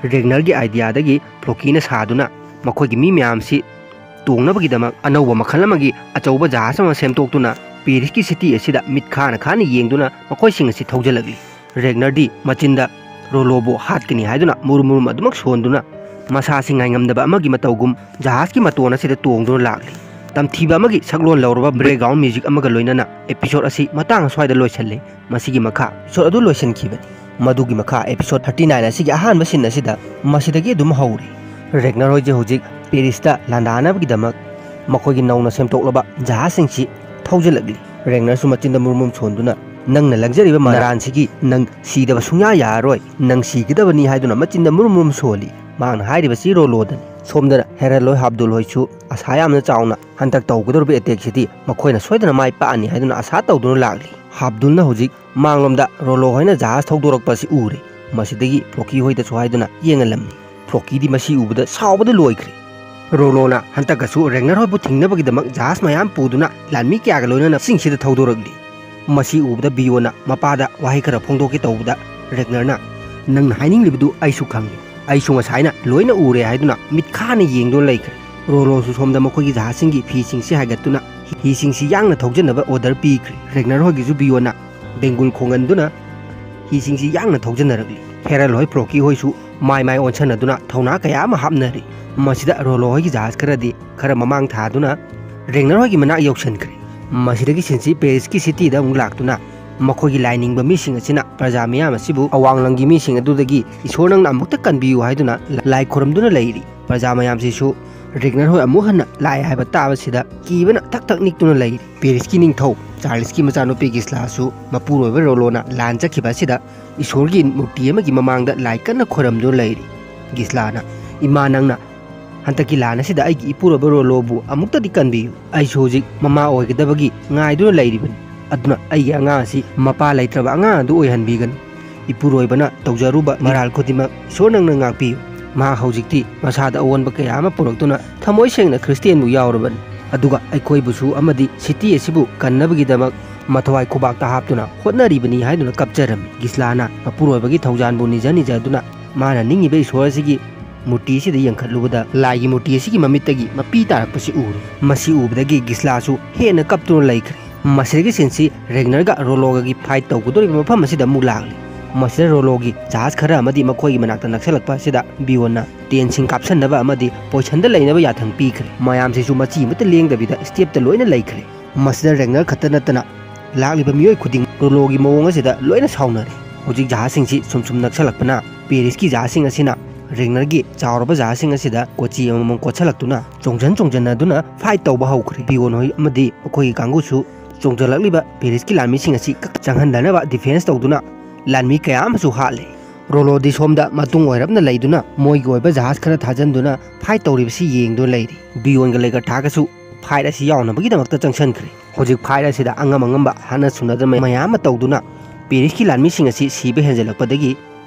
ꯔꯦꯒꯅꯔꯒꯤ ꯑꯥꯏꯗꯤꯌꯥꯗꯒꯤ ꯐ꯭ꯂꯣꯀꯤꯅ ꯁꯥꯗꯨꯅ ꯃꯈꯣꯏꯒꯤ ꯃꯤ ꯃꯌꯥꯝꯁꯤ ꯇꯣꯡꯅꯕꯒꯤꯗꯃꯛ ꯑꯅꯧꯕ ꯃꯈꯜ ꯑꯃꯒꯤ ꯑꯆꯧꯕ ꯖꯍꯥꯖ ꯑꯃ ꯁꯦꯝꯗꯣꯛꯇꯨꯅ ꯄꯦꯔꯤꯁꯀꯤ ꯁꯤꯇꯤ ꯑꯁꯤꯗ ꯃꯤꯠ ꯈꯥꯅ ꯈꯥꯅ ꯌꯦꯡꯗꯨꯅ ꯃꯈꯣꯏꯁꯤꯡ ꯑꯁꯤ ꯊꯧꯖꯤꯜꯂꯛꯂꯤ꯫ ꯔꯦꯒꯅꯔꯗꯤ ꯃꯆꯤꯟꯗ ꯔꯣꯂꯣꯕꯨ ꯍꯥꯠꯀꯅꯤ ꯍꯥꯏꯗꯨꯅ ꯃꯨꯔꯨꯝ ꯃꯨꯔꯨꯝ ꯑꯗꯨꯃꯛ ꯁꯣꯟꯗꯨꯅ ꯃꯁꯥꯁꯤ ꯉꯥꯏꯉꯝꯗꯕ ꯑꯃꯒꯤ ꯃꯇꯧꯒꯨꯝ ꯖꯍꯥꯖꯀꯤ ꯃꯇꯣꯟ ꯑꯁꯤꯗ ꯇꯣꯡꯗꯨꯅ ꯂꯥꯛꯂꯤ꯫ ꯇꯝꯊꯤꯕ ꯑꯃꯒꯤ ꯁꯛꯂꯣꯟ ꯂꯧꯔꯕ ꯕꯦꯛꯒ꯭ꯔꯥꯎꯟ ꯃ꯭ꯌꯨꯖꯤꯛ ꯑꯃꯒ ꯂꯣꯏꯅꯅ ꯑꯦꯄꯤꯁꯣꯗ ꯑꯁꯤ ꯃꯇꯥꯡ ꯑꯁ꯭ꯋꯥꯏꯗ ꯂꯣꯏꯁꯤꯜꯂꯦ꯫ ꯃꯁꯤꯒꯤ ꯃꯈꯥ ꯑꯦꯄꯤꯁꯣꯗ ꯑꯗꯨ ꯂꯣꯏꯁꯤꯟꯈꯤꯕꯅꯤ꯫ ꯃꯗꯨꯒꯤ ꯃꯈꯥ ꯑꯦꯄꯤꯁꯣꯗ thirty nine ꯑꯁꯤꯒꯤ ꯑꯍꯥꯟꯕ ꯁꯤꯟ ꯑꯁꯤꯗ ꯃꯁꯤꯗꯒꯤ ꯑꯗꯨꯝ ꯍꯧꯔꯤ꯫ ꯔꯦꯒꯅꯔ ꯍꯣꯏꯁꯦ ꯍꯧꯖꯤꯛ ꯄꯦꯔꯤꯁꯇ ꯂꯥꯟꯗꯥꯅꯕꯒꯤꯗꯃꯛ ꯃꯈꯣꯏꯒꯤ ꯅꯧꯅ ꯁꯦꯝꯗꯣꯛꯂꯕ ꯖꯍꯥꯖꯁꯤꯡꯁꯤ ꯊꯧꯖꯤꯜꯂꯛꯂꯤ꯫ ꯔꯦꯒꯅꯔꯁꯨ ꯃꯆꯤꯟꯗ ꯃꯨꯔꯨꯝ ꯃꯨꯔꯨꯝ ꯁꯣꯟꯗꯨꯅ, "ꯅꯪꯅ ꯂꯪꯖꯔꯤꯕ ꯃꯔꯥꯟꯁꯤꯒꯤ ꯅꯪ ꯁꯤꯗꯕ ꯁꯨꯡꯌꯥ ꯌꯥꯔꯔꯣꯏ, ꯅꯪ ꯁꯤꯒꯗꯕꯅꯤ" ꯍꯥꯏꯗꯨꯅ ꯃꯆꯤꯟꯗ ꯃꯨꯔꯨꯝ ꯃꯨꯔꯨꯝ ꯁꯣꯜꯂꯤ꯫ ꯃꯍꯥꯛꯅ ꯍꯥꯏꯔꯤꯕꯁꯤ ꯔꯣꯂꯣꯗꯅꯤ꯫ ꯁꯣꯝꯗꯅ ꯍꯦꯔꯜ ꯍꯣꯏ ꯍꯥꯞꯗꯨꯜ ꯍꯣꯏꯁꯨ ꯑꯁꯥ ꯌꯥꯝꯅ ꯆꯥꯎꯅ ꯍꯟꯗꯛ ꯇꯧꯒꯗꯧꯔꯤꯕ ꯑꯦꯇꯦꯛꯁꯤꯗꯤ ꯃꯈꯣꯏꯅ ꯁꯣꯏꯗꯅ ꯃꯥꯏ ꯄꯥꯛꯑꯅꯤ ꯍꯥꯏꯗꯨꯅ ꯑꯁꯥ ꯇꯧꯗꯨꯅ ꯂꯥꯛꯂꯤ꯫ ꯍꯥꯞꯗꯨꯜꯅ ꯍꯧꯖꯤꯛ ꯃꯥꯡꯂꯣꯝꯗ ꯔꯣꯂꯣ ꯍꯣꯏꯅ ꯖꯍꯥꯖ ꯊꯧꯗꯣꯔꯛꯄ ꯑꯁꯤ ꯎꯔꯦ꯫ ꯃꯁꯤꯗꯒꯤ ꯐ꯭ꯂꯣꯀꯤ ꯍꯣꯏꯗꯁꯨ ꯍꯥꯏꯗꯨꯅ ꯌꯦꯡꯍꯜꯂꯝꯃꯤ꯫ ꯐ꯭ꯂꯣꯀꯤꯗꯤ ꯃꯁꯤ ꯎꯕꯗ ꯁꯥꯎꯕꯗ ꯂꯣꯏꯈ꯭ꯔꯦ꯫ ꯔꯣꯂꯣꯅ ꯍꯟꯗꯛꯀꯁꯨ ꯔꯦꯒꯅꯔ ꯍꯣꯏꯕꯨ ꯊꯤꯡꯅꯕꯒꯤꯗꯃꯛ ꯖꯍꯥꯖ ꯃꯌꯥꯝ ꯄꯨꯗꯨꯅ ꯂꯥꯟꯃꯤ ꯀꯌꯥꯒ ꯂꯣꯏꯅꯅ ꯆꯤꯡꯁꯤꯗ ꯊꯧꯗꯣꯔꯛꯂꯤ꯫ ꯃꯁꯤ ꯎꯕꯗ ꯕꯤꯌꯣꯅ ꯃꯄꯥꯗ ꯋꯥꯍꯩ ꯈꯔ ꯐꯣꯡꯗꯣꯛꯀꯦ ꯇꯧꯕꯗ ꯔꯦꯒꯅꯔꯅ, "ꯅꯪꯅ ꯍꯥꯏꯅꯤꯡꯂꯤꯕꯗꯨ ꯑꯩꯁꯨ ꯈꯪꯂꯦ꯫ ꯑꯩꯁꯨ ꯉꯁꯥꯏꯅ ꯂꯣꯏꯅ ꯎꯔꯦ" ꯍꯥꯏꯗꯨꯅ ꯃꯤꯠꯈꯥꯅ ꯌꯦꯡꯗꯨꯅ ꯂꯩꯈ꯭ꯔꯦ꯫ ꯔꯣꯂꯣꯁꯨ ꯁꯣꯝꯗ ꯃꯈꯣꯏꯒꯤ ꯖꯍꯥꯖꯁꯤꯡꯒꯤ ꯐꯤꯁꯤꯡꯁꯤ ꯍꯥꯏꯒꯠꯇꯨꯅ ꯍꯤꯁꯤꯡꯁꯤ ꯌꯥꯡꯅ ꯊꯧꯖꯅꯕ ꯑꯣꯔꯗꯔ ꯄꯤꯈ꯭ꯔꯦ꯫ ꯔꯦꯒꯅꯔ ꯍꯣꯏꯒꯤꯁꯨ ꯕꯤꯌꯣꯟꯅ ꯕꯦꯡꯒꯨꯜ ꯈꯣꯡꯒꯟꯗꯨꯅ ꯍꯤꯁꯤꯡꯁꯤ ꯌꯥꯡꯅ ꯊꯧꯖꯅꯔꯛꯂꯤ꯫ ꯍꯦꯔꯜ ꯍꯣꯏ, ꯄ꯭ꯔꯣꯀꯤ ꯍꯣꯏꯁꯨ ꯃꯥꯏ ꯃꯥꯏ ꯑꯣꯟꯁꯟꯅꯗꯨꯅ ꯊꯧꯅꯥ ꯀꯌꯥ ꯑꯃ ꯍꯥꯞꯅꯔꯤ꯫ ꯃꯁꯤꯗ ꯔꯣꯂꯣ ꯍꯣꯏꯒꯤ ꯖꯍꯥꯖ ꯈꯔꯗꯤ ꯈꯔ ꯃꯃꯥꯡ ꯊꯥꯗꯨꯅ ꯔꯦꯒꯅꯔ ꯍꯣꯏꯒꯤ ꯃꯅꯥꯛ ꯌꯧꯁꯤꯟꯈ꯭ꯔꯦ꯫ ꯃꯁꯤꯗꯒꯤ ꯁꯤꯟꯁꯤ ꯄꯦꯔꯤꯁꯀꯤ ꯁꯤꯇꯤꯗ ꯑꯃꯨꯛ ꯂꯥꯛꯇꯨꯅ ꯃꯈꯣꯏꯒꯤ ꯂꯥꯏ ꯅꯤꯡꯕ ꯃꯤꯁꯤꯡ ꯑꯁꯤꯅ ꯄ꯭ꯔꯖꯥ ꯃꯤꯌꯥꯝ ꯑꯁꯤꯕꯨ ꯑꯋꯥꯡ ꯂꯝꯒꯤ ꯃꯤꯁꯤꯡ ꯑꯗꯨꯗꯒꯤ "ꯏꯁꯣꯔ, ꯅꯪꯅ ꯑꯃꯨꯛꯇ ꯀꯟꯕꯤꯌꯨ" ꯍꯥꯏꯗꯨꯅ ꯂꯥꯏ ꯈꯨꯔꯨꯝꯗꯨꯅ ꯂꯩꯔꯤ꯫ ꯄ꯭ꯔꯖꯥ ꯃꯌꯥꯝꯁꯤꯁꯨ ꯔꯦꯒꯅꯔ ꯍꯣꯏ ꯑꯃꯨꯛ ꯍꯟꯅ ꯂꯥꯛꯑꯦ ꯍꯥꯏꯕ ꯇꯥꯕꯁꯤꯗ ꯀꯤꯕꯅ ꯊꯛ ꯊꯛ ꯅꯤꯛꯇꯨꯅ ꯂꯩꯔꯤ꯫ ꯄꯦꯔꯤꯁꯀꯤ ꯅꯤꯡꯊꯧ ꯆꯥꯔꯂꯤꯁꯀꯤ ꯃꯆꯥꯅꯨꯄꯤ ꯒꯤꯁꯂꯥꯁꯨ ꯃꯄꯨꯔꯣꯏꯕ ꯔꯣꯂꯣꯅ ꯂꯥꯟ ꯆꯠꯈꯤꯕ ꯑꯁꯤꯗ ꯏꯁꯣꯔꯒꯤ ꯃꯨꯔꯇꯤ ꯑꯃꯒꯤ ꯃꯃꯥꯡꯗ ꯂꯥꯏ ꯀꯟꯅ ꯈꯣꯏꯔꯝꯗꯨꯅ ꯂꯩꯔꯤ꯫ ꯒꯤꯁꯂꯥꯅ, "ꯏꯃꯥ, ꯅꯪꯅ ꯍꯟꯗꯛꯀꯤ ꯂꯥꯟ ꯑꯁꯤꯗ ꯑꯩꯒꯤ ꯏꯄꯨꯔꯣꯏꯕ ꯔꯣꯂꯣꯕꯨ ꯑꯃꯨꯛꯇꯗꯤ ꯀꯟꯕꯤꯌꯨ꯫ ꯑꯩꯁꯨ ꯍꯧꯖꯤꯛ ꯃꯃꯥ ꯑꯣꯏꯒꯗꯕꯒꯤ ꯉꯥꯏꯗꯨꯅ ꯂꯩꯔꯤꯕꯅꯤ꯫ ꯑꯗꯨꯅ ꯑꯩꯒꯤ ꯑꯉꯥꯡ ꯑꯁꯤ ꯃꯄꯥ ꯂꯩꯇ꯭ꯔꯕ ꯑꯉꯥꯡ ꯑꯗꯨ ꯑꯣꯏꯍꯟꯕꯤꯒꯅꯨ꯫ ꯏꯄꯨꯔꯣꯏꯕꯅ ꯇꯧꯖꯔꯨꯕ ꯃꯔꯥꯜ ꯈꯨꯗꯤꯡꯃꯛ ꯏꯁꯣꯔ, ꯅꯪꯅ ꯉꯥꯛꯄꯤꯌꯨ꯫ ꯃꯍꯥꯛ ꯍꯧꯖꯤꯛꯇꯤ ꯃꯁꯥꯗ ꯑꯑꯣꯟꯕ ꯀꯌꯥ ꯑꯃ ꯄꯨꯔꯛꯇꯨꯅ ꯊꯃꯣꯏ ꯁꯦꯡꯅ ꯈ꯭ꯔꯤꯁꯇꯤꯌꯥꯟꯕꯨ ꯌꯥꯎꯔꯕꯅꯤ꯫ ꯑꯗꯨꯒ ꯑꯩꯈꯣꯏꯕꯨꯁꯨ ꯑꯃꯗꯤ ꯁꯤꯇꯤ ꯑꯁꯤꯕꯨ ꯀꯟꯅꯕꯒꯤꯗꯃꯛ ꯃꯊꯋꯥꯏ ꯈꯨꯕꯥꯛꯇ ꯍꯥꯞꯇꯨꯅ ꯍꯣꯠꯅꯔꯤꯕꯅꯤ" ꯍꯥꯏꯗꯨꯅ ꯀꯞꯆꯔꯝꯃꯤ꯫ ꯒꯤꯁꯂꯥꯅ ꯃꯄꯨꯔꯣꯏꯕꯒꯤ ꯊꯧꯖꯥꯟꯕꯨ ꯅꯤꯖ ꯅꯤꯖꯗꯨꯅ ꯃꯥꯅ ꯅꯤꯡꯉꯤꯕ ꯏꯁꯣꯔ ꯑꯁꯤꯒꯤ ꯃꯨꯔꯇꯤ ꯑꯁꯤꯗ ꯌꯦꯡꯈꯠꯂꯨꯕꯗ ꯂꯥꯏꯒꯤ ꯃꯨꯔꯇꯤ ꯑꯁꯤꯒꯤ ꯃꯃꯤꯠꯇꯒꯤ ꯃꯄꯤ ꯇꯥꯔꯛꯄꯁꯤ ꯎꯔꯦ꯫ ꯃꯁꯤ ꯎꯕꯗꯒꯤ ꯒꯤꯁꯂꯥꯁꯨ ꯍꯦꯟꯅ ꯀꯞꯇꯨꯅ ꯂꯩꯈ꯭ꯔꯦ꯫ ꯃꯁꯤꯗꯒꯤ ꯁꯤꯟꯁꯤ ꯔꯦꯒꯅꯔꯒ ꯔꯣꯂꯣꯒꯒꯤ ꯐꯥꯏꯠ ꯇꯧꯒꯗꯧꯔꯤꯕ ꯃꯐꯝ ꯑꯁꯤꯗ ꯑꯃꯨꯛ ꯂꯥꯛꯂꯤ꯫ ꯃꯁꯤꯗ ꯔꯣꯂꯣꯒꯤ ꯖꯍꯥꯖ ꯈꯔ ꯑꯃꯗꯤ ꯃꯈꯣꯏꯒꯤ ꯃꯅꯥꯛꯇ ꯅꯛꯁꯜꯂꯛꯄ ꯑꯁꯤꯗ ꯕꯤꯌꯣꯟꯅ ꯇꯦꯟꯁꯤꯡ ꯀꯥꯞꯁꯟꯅꯕ ꯑꯃꯗꯤ ꯄꯣꯏꯁꯟꯗ ꯂꯩꯅꯕ ꯌꯥꯊꯪ ꯄꯤꯈ꯭ꯔꯦ꯫ ꯃꯌꯥꯝꯁꯤꯁꯨ ꯃꯆꯤ ꯑꯃꯠꯇ ꯂꯦꯡꯗꯕꯤꯗ ꯁ꯭ꯇꯦꯞꯇ ꯂꯣꯏꯅ ꯂꯩꯈ꯭ꯔꯦ꯫ ꯃꯁꯤꯗ ꯔꯦꯒꯅꯔ ꯈꯛꯇ ꯅꯠꯇꯅ ꯂꯥꯛꯂꯤꯕ ꯃꯤꯑꯣꯏ ꯈꯨꯗꯤꯡ ꯔꯣꯂꯣꯒꯤ ꯃꯑꯣꯡ ꯑꯁꯤꯗ ꯂꯣꯏꯅ ꯁꯥꯎꯅꯔꯦ꯫ ꯍꯧꯖꯤꯛ ꯖꯍꯥꯖꯁꯤꯡꯁꯤ ꯁꯨꯝ ꯁꯨꯝ ꯅꯛꯁꯜꯂꯛꯄꯅ ꯄꯦꯔꯤꯁꯀꯤ ꯖꯍꯥꯖꯁꯤꯡ ꯑꯁꯤꯅ ꯔꯦꯒꯅꯔꯒꯤ ꯆꯥꯎꯔꯕ ꯖꯍꯥꯖꯁꯤꯡ ꯑꯁꯤꯗ ꯀꯣꯆꯤ ꯑꯃꯃꯝ ꯀꯣꯠꯁꯜꯂꯛꯇꯨꯅ ꯆꯣꯡꯖꯟ ꯆꯣꯡꯖꯟꯅꯗꯨꯅ ꯐꯥꯏꯠ ꯇꯧꯕ ꯍꯧꯈ꯭ꯔꯦ꯫ ꯕꯤꯌꯣꯟ ꯍꯣꯏ ꯑꯃꯗꯤ ꯃꯈꯣꯏꯒꯤ ꯀꯥꯡꯕꯨꯁꯨ ꯆꯣꯡꯖꯜꯂꯛꯂꯤꯕ ꯄꯦꯔꯤꯁꯀꯤ ꯂꯥꯟꯃꯤꯁꯤꯡ ꯑꯁꯤ ꯀꯛ ꯆꯪꯍꯟꯗꯅꯕ ꯗꯤꯐꯦꯟꯁ ꯇꯧꯗꯨꯅ ꯂꯥꯟꯃꯤ ꯀꯌꯥ ꯑꯃꯁꯨ ꯍꯥꯠꯂꯦ꯫ ꯔꯣꯂꯣꯗꯤ ꯁꯣꯝꯗ ꯃꯇꯨꯡ ꯑꯣꯏꯔꯞꯅ ꯂꯩꯗꯨꯅ ꯃꯣꯏꯒꯤ ꯑꯣꯏꯕ ꯖꯍꯥꯖ ꯈꯔ ꯊꯥꯖꯟꯗꯨꯅ ꯐꯥꯏꯠ ꯇꯧꯔꯤꯕꯁꯤ ꯌꯦꯡꯗꯨꯅ ꯂꯩꯔꯤ꯫ ꯕꯤꯌꯣꯟꯒ ꯂꯩꯒꯔꯊꯥꯒꯁꯨ ꯐꯥꯏꯠ ꯑꯁꯤ ꯌꯥꯎꯅꯕꯒꯤꯗꯃꯛꯇ ꯆꯪꯁꯟꯈ꯭ꯔꯦ꯫ ꯍꯧꯖꯤꯛ ꯐꯥꯏꯠ ꯑꯁꯤꯗ ꯑꯉꯝ ꯑꯉꯝꯕ ꯍꯥꯠꯅ ꯁꯨꯅꯗꯅ ꯃꯌꯥꯝ ꯑꯃ ꯇꯧꯗꯨꯅ ꯄꯦꯔꯤꯁꯀꯤ ꯂꯥꯟꯃꯤꯁꯤꯡ ꯑꯁꯤ ꯁꯤꯕ ꯍꯦꯟꯖꯜꯂꯛꯄꯗꯒꯤ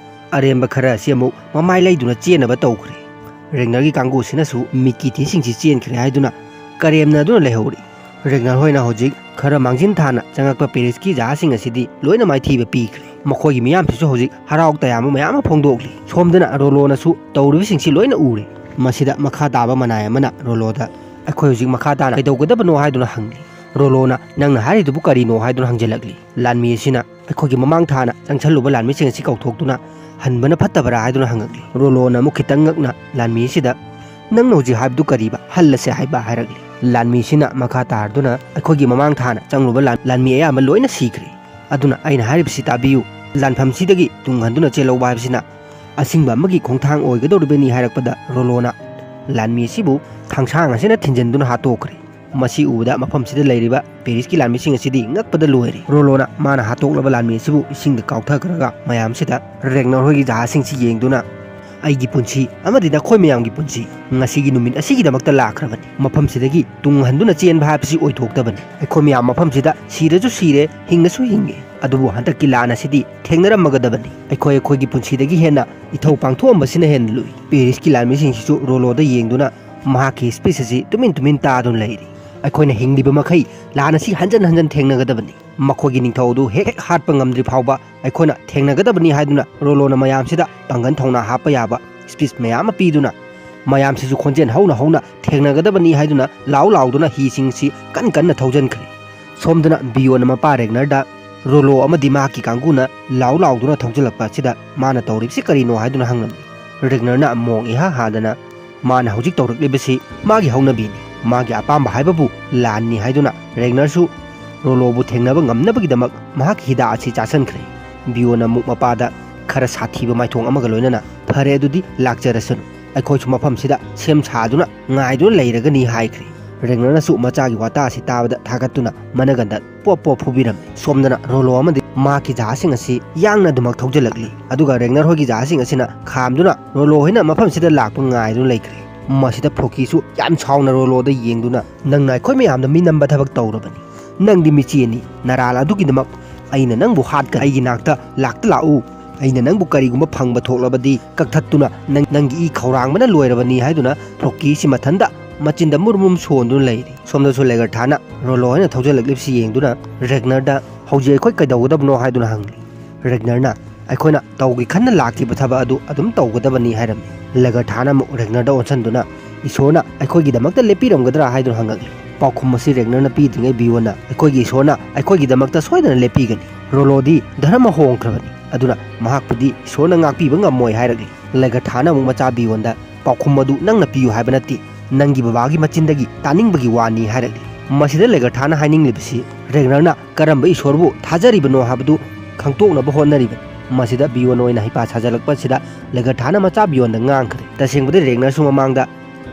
ꯑꯔꯦꯝꯕ ꯈꯔ ꯑꯁꯤ ꯑꯃꯨꯛ ꯃꯃꯥꯏ ꯂꯩꯗꯨꯅ ꯆꯦꯟꯅꯕ ꯇꯧꯈ꯭ꯔꯦ꯫ ꯔꯦꯒꯅꯔꯒꯤ ꯀꯥꯡꯕꯨꯁꯤꯅꯁꯨ ꯃꯤꯀꯤꯊꯤꯁꯤꯡꯁꯤ ꯆꯦꯟꯈ꯭ꯔꯦ ꯍꯥꯏꯗꯨꯅ ꯀꯔꯦꯝꯅꯗꯨꯅ ꯂꯩꯍꯧꯔꯤ꯫ ꯔꯦꯒꯅꯔ ꯍꯣꯏꯅ ꯍꯧꯖꯤꯛ ꯈꯔ ꯃꯥꯡꯖꯤꯟ ꯊꯥꯅ ꯆꯪꯉꯛꯄ ꯄꯦꯔꯤꯁꯀꯤ ꯖꯍꯥꯖꯁꯤꯡ ꯑꯁꯤꯗꯤ ꯂꯣꯏꯅ ꯃꯥꯏꯊꯤꯕ ꯄꯤꯈ꯭ꯔꯦ꯫ ꯃꯈꯣꯏꯒꯤ ꯃꯤꯌꯥꯝꯁꯤꯁꯨ ꯍꯧꯖꯤꯛ ꯍꯔꯥꯎ ꯇꯌꯥꯝꯕ ꯃꯌꯥꯝ ꯑꯃ ꯐꯣꯡꯗꯣꯛꯂꯤ꯫ ꯁꯣꯝꯗꯅ ꯔꯣꯂꯣꯅꯁꯨ ꯇꯧꯔꯤꯕꯁꯤꯡꯁꯤ ꯂꯣꯏꯅ ꯎꯔꯦ꯫ ꯃꯁꯤꯗ ꯃꯈꯥ ꯇꯥꯕ ꯃꯅꯥꯏ ꯑꯃꯅ ꯔꯣꯂꯣꯗ, "ꯑꯩꯈꯣꯏ ꯍꯧꯖꯤꯛ ꯃꯈꯥ ꯇꯥꯅ ꯀꯩꯗꯧꯒꯗꯕꯅꯣ?" ꯍꯥꯏꯗꯨꯅ ꯍꯪꯂꯤ꯫ ꯔꯣꯂꯣꯅ, "ꯅꯪꯅ ꯍꯥꯏꯔꯤꯗꯨꯕꯨ ꯀꯔꯤꯅꯣ?" ꯍꯥꯏꯗꯨꯅ ꯍꯪꯖꯤꯜꯂꯛꯂꯤ꯫ ꯂꯥꯟꯃꯤ ꯑꯁꯤꯅ, "ꯑꯩꯈꯣꯏꯒꯤ ꯃꯃꯥꯡ ꯊꯥꯅ ꯆꯪꯁꯜꯂꯨꯕ ꯂꯥꯟꯃꯤꯁꯤꯡ ꯑꯁꯤ ꯀꯧꯊꯣꯛꯇꯨꯅ ꯍꯟꯕꯅ ꯐꯠꯇꯕ꯭ꯔꯥ?" ꯍꯥꯏꯗꯨꯅ ꯍꯪꯉꯛꯂꯤ꯫ ꯔꯣꯂꯣꯅ ꯑꯃꯨꯛ ꯈꯤꯇꯪ ꯉꯛꯅ ꯂꯥꯟꯃꯤ ꯑꯁꯤꯗ, "ꯅꯪꯅ ꯍꯧꯖꯤꯛ ꯍꯥꯏꯕꯗꯨ ꯀꯔꯤꯕ? ꯍꯜꯂꯁꯦ ꯍꯥꯏꯕ?" ꯍꯥꯏꯔꯛꯂꯤ꯫ ꯂꯥꯟꯃꯤ ꯑꯁꯤꯅ ꯃꯈꯥ ꯇꯥꯔꯗꯨꯅ, "ꯑꯩꯈꯣꯏꯒꯤ ꯃꯃꯥꯡ ꯊꯥꯅ ꯆꯪꯂꯨꯕ ꯂꯥꯟ-, ꯂꯥꯟꯃꯤ ꯑꯌꯥꯝꯕ ꯂꯣꯏꯅ ꯁꯤꯈ꯭ꯔꯦ꯫ ꯑꯗꯨꯅ ꯑꯩꯅ ꯍꯥꯏꯔꯤꯕꯁꯤ ꯇꯥꯕꯤꯌꯨ꯫ ꯂꯥꯟꯐꯝꯁꯤꯗꯒꯤ ꯇꯨꯡ ꯍꯟꯗꯨꯅ ꯆꯦꯜꯍꯧꯕ ꯍꯥꯏꯕꯁꯤꯅ ꯑꯁꯤꯡꯕ ꯑꯃꯒꯤ ꯈꯣꯡꯊꯥꯡ ꯑꯣꯏꯒꯗꯧꯔꯤꯕꯅꯤ" ꯍꯥꯏꯔꯛꯄꯗ, ꯔꯣꯂꯣꯅ ꯂꯥꯟꯃꯤ ꯑꯁꯤꯕꯨ ꯊꯥꯡꯁꯥꯡ ꯑꯁꯤꯅ ꯊꯤꯟꯖꯤꯟꯗꯨꯅ ꯍꯥꯠꯇꯣꯛꯈ꯭ꯔꯦ꯫ ꯃꯁꯤ ꯎꯕꯗ ꯃꯐꯝꯁꯤꯗ ꯂꯩꯔꯤꯕ ꯄꯦꯔꯤꯁꯀꯤ ꯂꯥꯟꯃꯤꯁꯤꯡ ꯑꯁꯤꯗꯤ ꯉꯛꯄꯗ ꯂꯣꯏꯔꯦ꯫ ꯔꯣꯂꯣꯅ ꯃꯥꯅ ꯍꯥꯠꯇꯣꯛꯂꯕ ꯂꯥꯟꯃꯤ ꯑꯁꯤꯕꯨ ꯏꯁꯤꯡꯗ ꯀꯥꯎꯊꯈ꯭ꯔꯒ ꯃꯌꯥꯝꯁꯤꯗ ꯔꯦꯒꯅꯔ ꯍꯣꯏꯒꯤ ꯖꯍꯥꯖꯁꯤꯡꯁꯤ ꯌꯦꯡꯗꯨꯅ, "ꯑꯩꯒꯤ ꯄꯨꯟꯁꯤ ꯑꯃꯗꯤ ꯅꯈꯣꯏ ꯃꯌꯥꯝꯒꯤ ꯄꯨꯟꯁꯤ ꯉꯁꯤꯒꯤ ꯅꯨꯃꯤꯠ ꯑꯁꯤꯒꯤꯗꯃꯛꯇ ꯂꯥꯛꯈ꯭ꯔꯕꯅꯤ꯫ ꯃꯐꯝꯁꯤꯗꯒꯤ ꯇꯨꯡ ꯍꯟꯗꯨꯅ ꯆꯦꯟꯕ ꯍꯥꯏꯕꯁꯤ ꯑꯣꯏꯊꯣꯛꯇꯕꯅꯤ꯫ ꯑꯩꯈꯣꯏ ꯃꯌꯥꯝ ꯃꯐꯝꯁꯤꯗ ꯁꯤꯔꯁꯨ ꯁꯤꯔꯦ, ꯍꯤꯡꯉꯁꯨ ꯍꯤꯡꯉꯦ꯫ ꯑꯗꯨꯕꯨ ꯍꯟꯗꯛꯀꯤ ꯂꯥꯟ ꯑꯁꯤꯗꯤ ꯊꯦꯡꯅꯔꯝꯃꯒꯗꯕꯅꯤ꯫ ꯑꯩꯈꯣꯏ ꯑꯩꯈꯣꯏꯒꯤ ꯄꯨꯟꯁꯤꯗꯒꯤ ꯍꯦꯟꯅ ꯏꯊꯧ ꯄꯥꯡꯊꯣꯛꯑꯝꯕꯁꯤꯅ ꯍꯦꯟꯅ ꯂꯨꯏ"꯫ ꯄꯦꯔꯤꯁꯀꯤ ꯂꯥꯟꯃꯤꯁꯤꯡꯁꯤꯁꯨ ꯔꯣꯂꯣꯗ ꯌꯦꯡꯗꯨꯅ ꯃꯍꯥꯛꯀꯤ ꯁ꯭ꯄꯤꯆ ꯑꯁꯤ ꯇꯨꯃꯤꯟ ꯇꯨꯃꯤꯟ ꯇꯥꯗꯨꯅ ꯂꯩꯔꯤ꯫ "ꯑꯩꯈꯣꯏꯅ ꯍꯤꯡꯂꯤꯕ ꯃꯈꯩ ꯂꯥꯟ ꯑꯁꯤ ꯍꯟꯖꯟ ꯍꯟꯖꯟ ꯊꯦꯡꯅꯒꯗꯕꯅꯤ꯫ ꯃꯈꯣꯏꯒꯤ ꯅꯤꯡꯊꯧ ꯑꯗꯨ ꯍꯦꯛ ꯍꯦꯛ ꯍꯥꯠꯄ ꯉꯝꯗ꯭ꯔꯤ ꯐꯥꯎꯕ ꯑꯩꯈꯣꯏꯅ ꯊꯦꯡꯅꯒꯗꯕꯅꯤ" ꯍꯥꯏꯗꯨꯅ ꯔꯣꯂꯣꯅ ꯃꯌꯥꯝꯁꯤꯗ ꯄꯥꯡꯒꯜ ꯊꯧꯅꯥ ꯍꯥꯞꯄ ꯌꯥꯕ ꯁ꯭ꯄꯤꯆ ꯃꯌꯥꯝ ꯑꯃ ꯄꯤꯗꯨꯅ, ꯃꯌꯥꯝꯁꯤꯁꯨ ꯈꯣꯟꯖꯦꯜ ꯍꯧꯅ ꯍꯧꯅ "ꯊꯦꯡꯅꯒꯗꯕꯅꯤ" ꯍꯥꯏꯗꯨꯅ ꯂꯥꯎ ꯂꯥꯎꯗꯨꯅ ꯍꯤꯁꯤꯡꯁꯤ ꯀꯟ ꯀꯟꯅ ꯊꯧꯖꯤꯟꯈ꯭ꯔꯦ꯫ ꯁꯣꯝꯗꯅ ꯕꯤꯌꯣꯅ ꯃꯄꯥ ꯔꯦꯒꯅꯔꯗ ꯔꯣꯂꯣ ꯑꯃꯗꯤ ꯃꯍꯥꯛꯀꯤ ꯀꯥꯡꯕꯨꯅ ꯂꯥꯎ ꯂꯥꯎꯗꯨꯅ ꯊꯧꯖꯤꯜꯂꯛꯄ ꯑꯁꯤꯗ ꯃꯥꯅ ꯇꯧꯔꯤꯕꯁꯤ ꯀꯔꯤꯅꯣ ꯍꯥꯏꯗꯨꯅ ꯍꯪꯂꯝꯃꯤ꯫ ꯔꯦꯒꯅꯔꯅ ꯃꯣꯡ ꯏꯍꯥ ꯍꯥꯗꯅ, "ꯃꯥꯅ ꯍꯧꯖꯤꯛ ꯇꯧꯔꯛꯂꯤꯕꯁꯤ ꯃꯥꯒꯤ ꯍꯧꯅꯕꯤꯅꯤ꯫ ꯃꯥꯒꯤ ꯑꯄꯥꯝꯕ ꯍꯥꯏꯕꯕꯨ ꯂꯥꯟꯅꯤ" ꯍꯥꯏꯗꯨꯅ ꯔꯦꯒꯅꯔꯁꯨ ꯔꯣꯂꯣꯕꯨ ꯊꯦꯡꯅꯕ ꯉꯝꯅꯕꯒꯤꯗꯃꯛ ꯃꯍꯥꯛꯀꯤ ꯍꯤꯗꯥꯛ ꯑꯁꯤ ꯆꯥꯁꯤꯟꯈ꯭ꯔꯦ꯫ ꯕꯤꯌꯣꯅ ꯑꯃꯨꯛ ꯃꯄꯥꯗ ꯈꯔ ꯁꯥꯊꯤꯕ ꯃꯥꯏꯊꯣꯡ ꯑꯃꯒ ꯂꯣꯏꯅꯅ, "ꯐꯔꯦ, ꯑꯗꯨꯗꯤ ꯂꯥꯛꯆꯔꯁꯅꯨ꯫ ꯑꯩꯈꯣꯏꯁꯨ ꯃꯐꯝꯁꯤꯗ ꯁꯦꯝ ꯁꯥꯗꯨꯅ ꯉꯥꯏꯗꯨꯅ ꯂꯩꯔꯒꯅꯤ" ꯍꯥꯏꯈ꯭ꯔꯦ꯫ ꯔꯦꯒꯅꯔꯅꯁꯨ ꯃꯆꯥꯒꯤ ꯋꯥꯇꯥ ꯑꯁꯤ ꯇꯥꯕꯗ ꯊꯥꯒꯠꯇꯨꯅ ꯃꯅꯒꯟꯗ ꯄꯣꯞ ꯄꯣꯞ ꯐꯨꯕꯤꯔꯝꯃꯤ꯫ ꯁꯣꯝꯗꯅ ꯔꯣꯂꯣ ꯑꯃꯗꯤ ꯃꯍꯥꯛꯀꯤ ꯖꯍꯥꯖꯁꯤꯡ ꯑꯁꯤ ꯌꯥꯡꯅ ꯑꯗꯨꯃꯛ ꯊꯧꯖꯤꯜꯂꯛꯂꯤ꯫ ꯑꯗꯨꯒ ꯔꯦꯒꯅꯔ ꯍꯣꯏꯒꯤ ꯖꯍꯥꯖꯁꯤꯡ ꯑꯁꯤꯅ ꯈꯥꯝꯗꯨꯅ ꯔꯣꯂꯣ ꯍꯣꯏꯅ ꯃꯐꯝꯁꯤꯗ ꯂꯥꯛꯄ ꯉꯥꯏꯗꯨꯅ ꯂꯩꯈ꯭ꯔꯦ꯫ ꯃꯁꯤꯗ ꯐ꯭ꯔꯣꯀꯤꯁꯨ ꯌꯥꯝ ꯁꯥꯎꯅ ꯔꯣꯂꯣꯗ ꯌꯦꯡꯗꯨꯅ, "ꯅꯪꯅ ꯑꯩꯈꯣꯏ ꯃꯌꯥꯝꯗ ꯃꯤ ꯅꯝꯕ ꯊꯕꯛ ꯇꯧꯔꯕꯅꯤ꯫ ꯅꯪꯗꯤ ꯃꯤꯆꯦꯅꯤ꯫ ꯅꯔꯥꯜ ꯑꯗꯨꯒꯤꯗꯃꯛ ꯑꯩꯅ ꯅꯪꯕꯨ ꯍꯥꯠꯀꯅꯤ꯫ ꯑꯩꯒꯤ ꯅꯥꯛꯇ ꯂꯥꯛꯇ ꯂꯥꯛꯎ꯫ ꯑꯩꯅ ꯅꯪꯕꯨ ꯀꯔꯤꯒꯨꯝꯕ ꯐꯪꯕ ꯊꯣꯛꯂꯕꯗꯤ ꯀꯛꯊꯠꯇꯨꯅ ꯅꯪ, ꯅꯪꯒꯤ ꯏ ꯈꯧꯔꯥꯡꯕꯅ ꯂꯣꯏꯔꯕꯅꯤ" ꯍꯥꯏꯗꯨꯅ ꯐ꯭ꯔꯣꯀꯤꯁꯤ ꯃꯊꯟꯇ ꯃꯆꯤꯟꯗ ꯃꯨꯔꯨꯝ ꯃꯨꯔꯨꯝ ꯁꯣꯟꯗꯨꯅ ꯂꯩꯔꯤ꯫ ꯁꯣꯝꯗꯁꯨ ꯂꯦꯒꯔꯊꯥꯅ ꯔꯣꯂꯣ ꯍꯣꯏꯅ ꯊꯧꯖꯤꯜꯂꯛꯂꯤꯕꯁꯤ ꯌꯦꯡꯗꯨꯅ ꯔꯦꯒꯅꯔꯗ, "ꯍꯧꯖꯤꯛ ꯑꯩꯈꯣꯏ ꯀꯩꯗꯧꯒꯗꯕꯅꯣ?" ꯍꯥꯏꯗꯨꯅ ꯍꯪꯂꯤ꯫ ꯔꯦꯒꯅꯔꯅ, "ꯑꯩꯈꯣꯏꯅ ꯇꯧꯒꯦ ꯈꯟꯅ ꯂꯥꯛꯈꯤꯕ ꯊꯕꯛ ꯑꯗꯨ ꯑꯗꯨꯝ ꯇꯧꯒꯗꯕꯅꯤ" ꯍꯥꯏꯔꯝꯃꯤ꯫ ꯂꯦꯒꯔꯊꯥꯅ ꯑꯃꯨꯛ ꯔꯦꯒꯅꯔꯗ ꯑꯣꯟꯁꯤꯟꯗꯨꯅ, "ꯏꯁꯣꯔꯅ ꯑꯩꯈꯣꯏꯒꯤꯗꯃꯛꯇ ꯂꯦꯞꯄꯤꯔꯝꯒꯗ꯭ꯔꯥ?" ꯍꯥꯏꯗꯨꯅ ꯍꯪꯉꯛꯂꯤ꯫ ꯄꯥꯎꯈꯨꯝ ꯑꯁꯤ ꯔꯦꯒꯅꯔꯅ ꯄꯤꯗ꯭ꯔꯤꯉꯩ ꯕꯤꯌꯣꯟꯅ, "ꯑꯩꯈꯣꯏꯒꯤ ꯏꯁꯣꯔꯅ ꯑꯩꯈꯣꯏꯒꯤꯗꯃꯛꯇ ꯁꯣꯏꯗꯅ ꯂꯦꯞꯄꯤꯒꯅꯤ꯫ ꯔꯣꯂꯣꯗꯤ ꯙꯔꯃ ꯍꯣꯡꯈ꯭ꯔꯕꯅꯤ, ꯑꯗꯨꯅ ꯃꯍꯥꯛꯄꯨꯗꯤ ꯏꯁꯣꯔꯅ ꯉꯥꯛꯄꯤꯕ ꯉꯝꯃꯣꯏ" ꯍꯥꯏꯔꯛꯂꯤ꯫ ꯂꯦꯒꯔꯊꯥꯅ ꯑꯃꯨꯛ ꯃꯆꯥ ꯕꯤꯌꯣꯟꯗ, "ꯄꯥꯎꯈꯨꯝ ꯑꯗꯨ ꯅꯪꯅ ꯄꯤꯌꯨ ꯍꯥꯏꯕ ꯅꯠꯇꯦ, ꯅꯪꯒꯤ ꯕꯕꯥꯒꯤ ꯃꯆꯤꯟꯗꯒꯤ ꯇꯥꯅꯤꯡꯕꯒꯤ ꯋꯥꯅꯤ" ꯍꯥꯏꯔꯛꯂꯤ꯫ ꯃꯁꯤꯗ ꯂꯦꯒꯔꯊꯥꯅ ꯍꯥꯏꯅꯤꯡꯂꯤꯕꯁꯤ ꯔꯦꯒꯅꯔꯅ ꯀꯔꯝꯕ ꯏꯁꯣꯔꯕꯨ ꯊꯥꯖꯔꯤꯕꯅꯣ ꯍꯥꯏꯕꯗꯨ ꯈꯪꯗꯣꯛꯅꯕ ꯍꯣꯠꯅꯔꯤꯕꯅꯤ꯫ ꯃꯁꯤꯗ ꯕꯤꯌꯣꯟ ꯑꯣꯏꯅ ꯍꯩꯄꯥ ꯁꯥꯖꯤꯜꯂꯛꯄ ꯑꯁꯤꯗ ꯂꯦꯒꯔꯊꯥꯅ ꯃꯆꯥ ꯕꯤꯌꯣꯟꯗ ꯉꯥꯡꯈ꯭ꯔꯦ꯫ ꯇꯁꯦꯡꯕꯗꯤ ꯔꯦꯒꯅꯔꯁꯨ ꯃꯃꯥꯡꯗ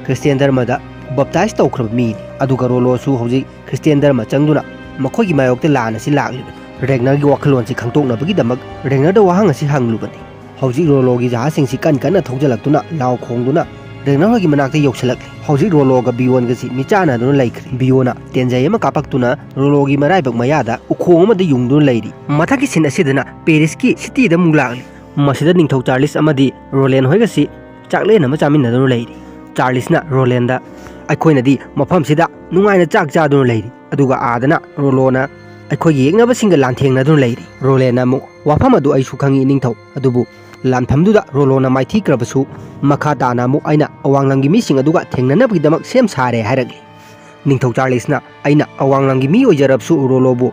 ꯈ꯭ꯔꯤꯁꯇꯤꯌꯥꯟ ꯙꯔꯃꯗ ꯕꯞꯇꯥꯏꯖ ꯇꯧꯈ꯭ꯔꯕ ꯃꯤꯅꯤ, ꯑꯗꯨꯒ ꯔꯣꯂꯣꯁꯨ ꯍꯧꯖꯤꯛ ꯈ꯭ꯔꯤꯁꯇꯤꯌꯥꯟ ꯙꯔꯃ ꯆꯪꯗꯨꯅ ꯃꯈꯣꯏꯒꯤ ꯃꯥꯌꯣꯛꯇ ꯂꯥꯟ ꯑꯁꯤ ꯂꯥꯛꯂꯤꯕꯅꯤ꯫ ꯔꯦꯒꯅꯔꯒꯤ ꯋꯥꯈꯜꯂꯣꯟꯁꯤ ꯈꯪꯗꯣꯛꯅꯕꯒꯤꯗꯃꯛ ꯔꯦꯒꯅꯔꯗ ꯋꯥꯍꯪ ꯑꯁꯤ ꯍꯪꯂꯨꯕꯅꯤ꯫ ꯍꯧꯖꯤꯛ ꯔꯣꯂꯣꯒꯤ ꯖꯍꯥꯖꯁꯤꯡꯁꯤ ꯀꯟ ꯀꯟꯅ ꯊꯧꯖꯤꯜꯂꯛꯇꯨꯅ, ꯂꯥꯎ ꯈꯣꯡꯗꯨꯅ ꯔꯦꯒꯅꯔ ꯍꯣꯏꯒꯤ ꯃꯅꯥꯛꯇ ꯌꯧꯁꯤꯜꯂꯛꯂꯤ꯫ ꯍꯧꯖꯤꯛ ꯔꯣꯂꯣꯒ ꯕꯤꯌꯣꯟꯒꯁꯤ ꯃꯤꯆꯥꯟꯅꯗꯨꯅ ꯂꯩꯈ꯭ꯔꯦ꯫ ꯕꯤꯌꯣꯟꯅ ꯇꯦꯟꯖꯩ ꯑꯃ ꯀꯥꯞꯄꯛꯇꯨꯅ ꯔꯣꯂꯣꯒꯤ ꯃꯔꯥꯏꯕꯛ ꯃꯌꯥꯗ ꯎꯈꯣꯡ ꯑꯃꯗ ꯌꯨꯡꯗꯨꯅ ꯂꯩꯔꯤ꯫ ꯃꯊꯛꯀꯤ ꯁꯤꯟ ꯑꯁꯤꯗꯅ ꯄꯦꯔꯤꯁꯀꯤ ꯁꯤꯇꯤꯗ ꯑꯃꯨꯛ ꯂꯥꯛꯂꯤ꯫ ꯃꯁꯤꯗ ꯅꯤꯡꯊꯧ ꯆꯥꯔꯂꯤꯁ ꯑꯃꯗꯤ ꯔꯣꯂꯦꯟ ꯍꯣꯏꯒꯁꯤ ꯆꯥꯛꯂꯦꯟ ꯑꯃ ꯆꯥꯃꯤꯟꯅꯗꯨꯅ ꯂꯩꯔꯤ꯫ ꯆꯥꯔꯂꯤꯁꯅ ꯔꯣꯂꯦꯟꯗ, "ꯑꯩꯈꯣꯏꯅꯗꯤ ꯃꯐꯝꯁꯤꯗ ꯅꯨꯡꯉꯥꯏꯅ ꯆꯥꯛ ꯆꯥꯗꯨꯅ ꯂꯩꯔꯤ, ꯑꯗꯨꯒ ꯑꯥꯗꯅ ꯔꯣꯂꯣꯅ ꯑꯩꯈꯣꯏꯒꯤ ꯌꯦꯛꯅꯕꯁꯤꯡꯒ ꯂꯥꯟꯊꯦꯡꯅꯗꯨꯅ ꯂꯩꯔꯤ꯫" ꯔꯣꯂꯦꯟꯅ ꯑꯃꯨꯛ, "ꯋꯥꯐꯝ ꯑꯗꯨ ꯑꯩꯁꯨ ꯈꯪꯏ ꯏꯅꯤꯡꯊꯧ, ꯑꯗꯨꯕꯨ ꯂꯥꯟꯐꯝꯗꯨꯗ ꯔꯣꯂꯣꯅ ꯃꯥꯏꯊꯤꯈ꯭ꯔꯕꯁꯨ, ꯃꯈꯥ ꯇꯥꯅ ꯑꯃꯨꯛ ꯑꯩꯅ ꯑꯋꯥꯡ ꯂꯝꯒꯤ ꯃꯤꯁꯤꯡ ꯑꯗꯨꯒ ꯊꯦꯡꯅꯅꯕꯒꯤꯗꯃꯛ ꯁꯦꯝ ꯁꯥꯔꯦ" ꯍꯥꯏꯔꯛꯂꯤ꯫ ꯅꯤꯡꯊꯧ ꯆꯥꯔꯂꯤꯁꯅ, "ꯑꯩꯅ ꯑꯋꯥꯡ ꯂꯝꯒꯤ ꯃꯤ ꯑꯣꯏꯖꯔꯕꯁꯨ ꯔꯣꯂꯣꯕꯨ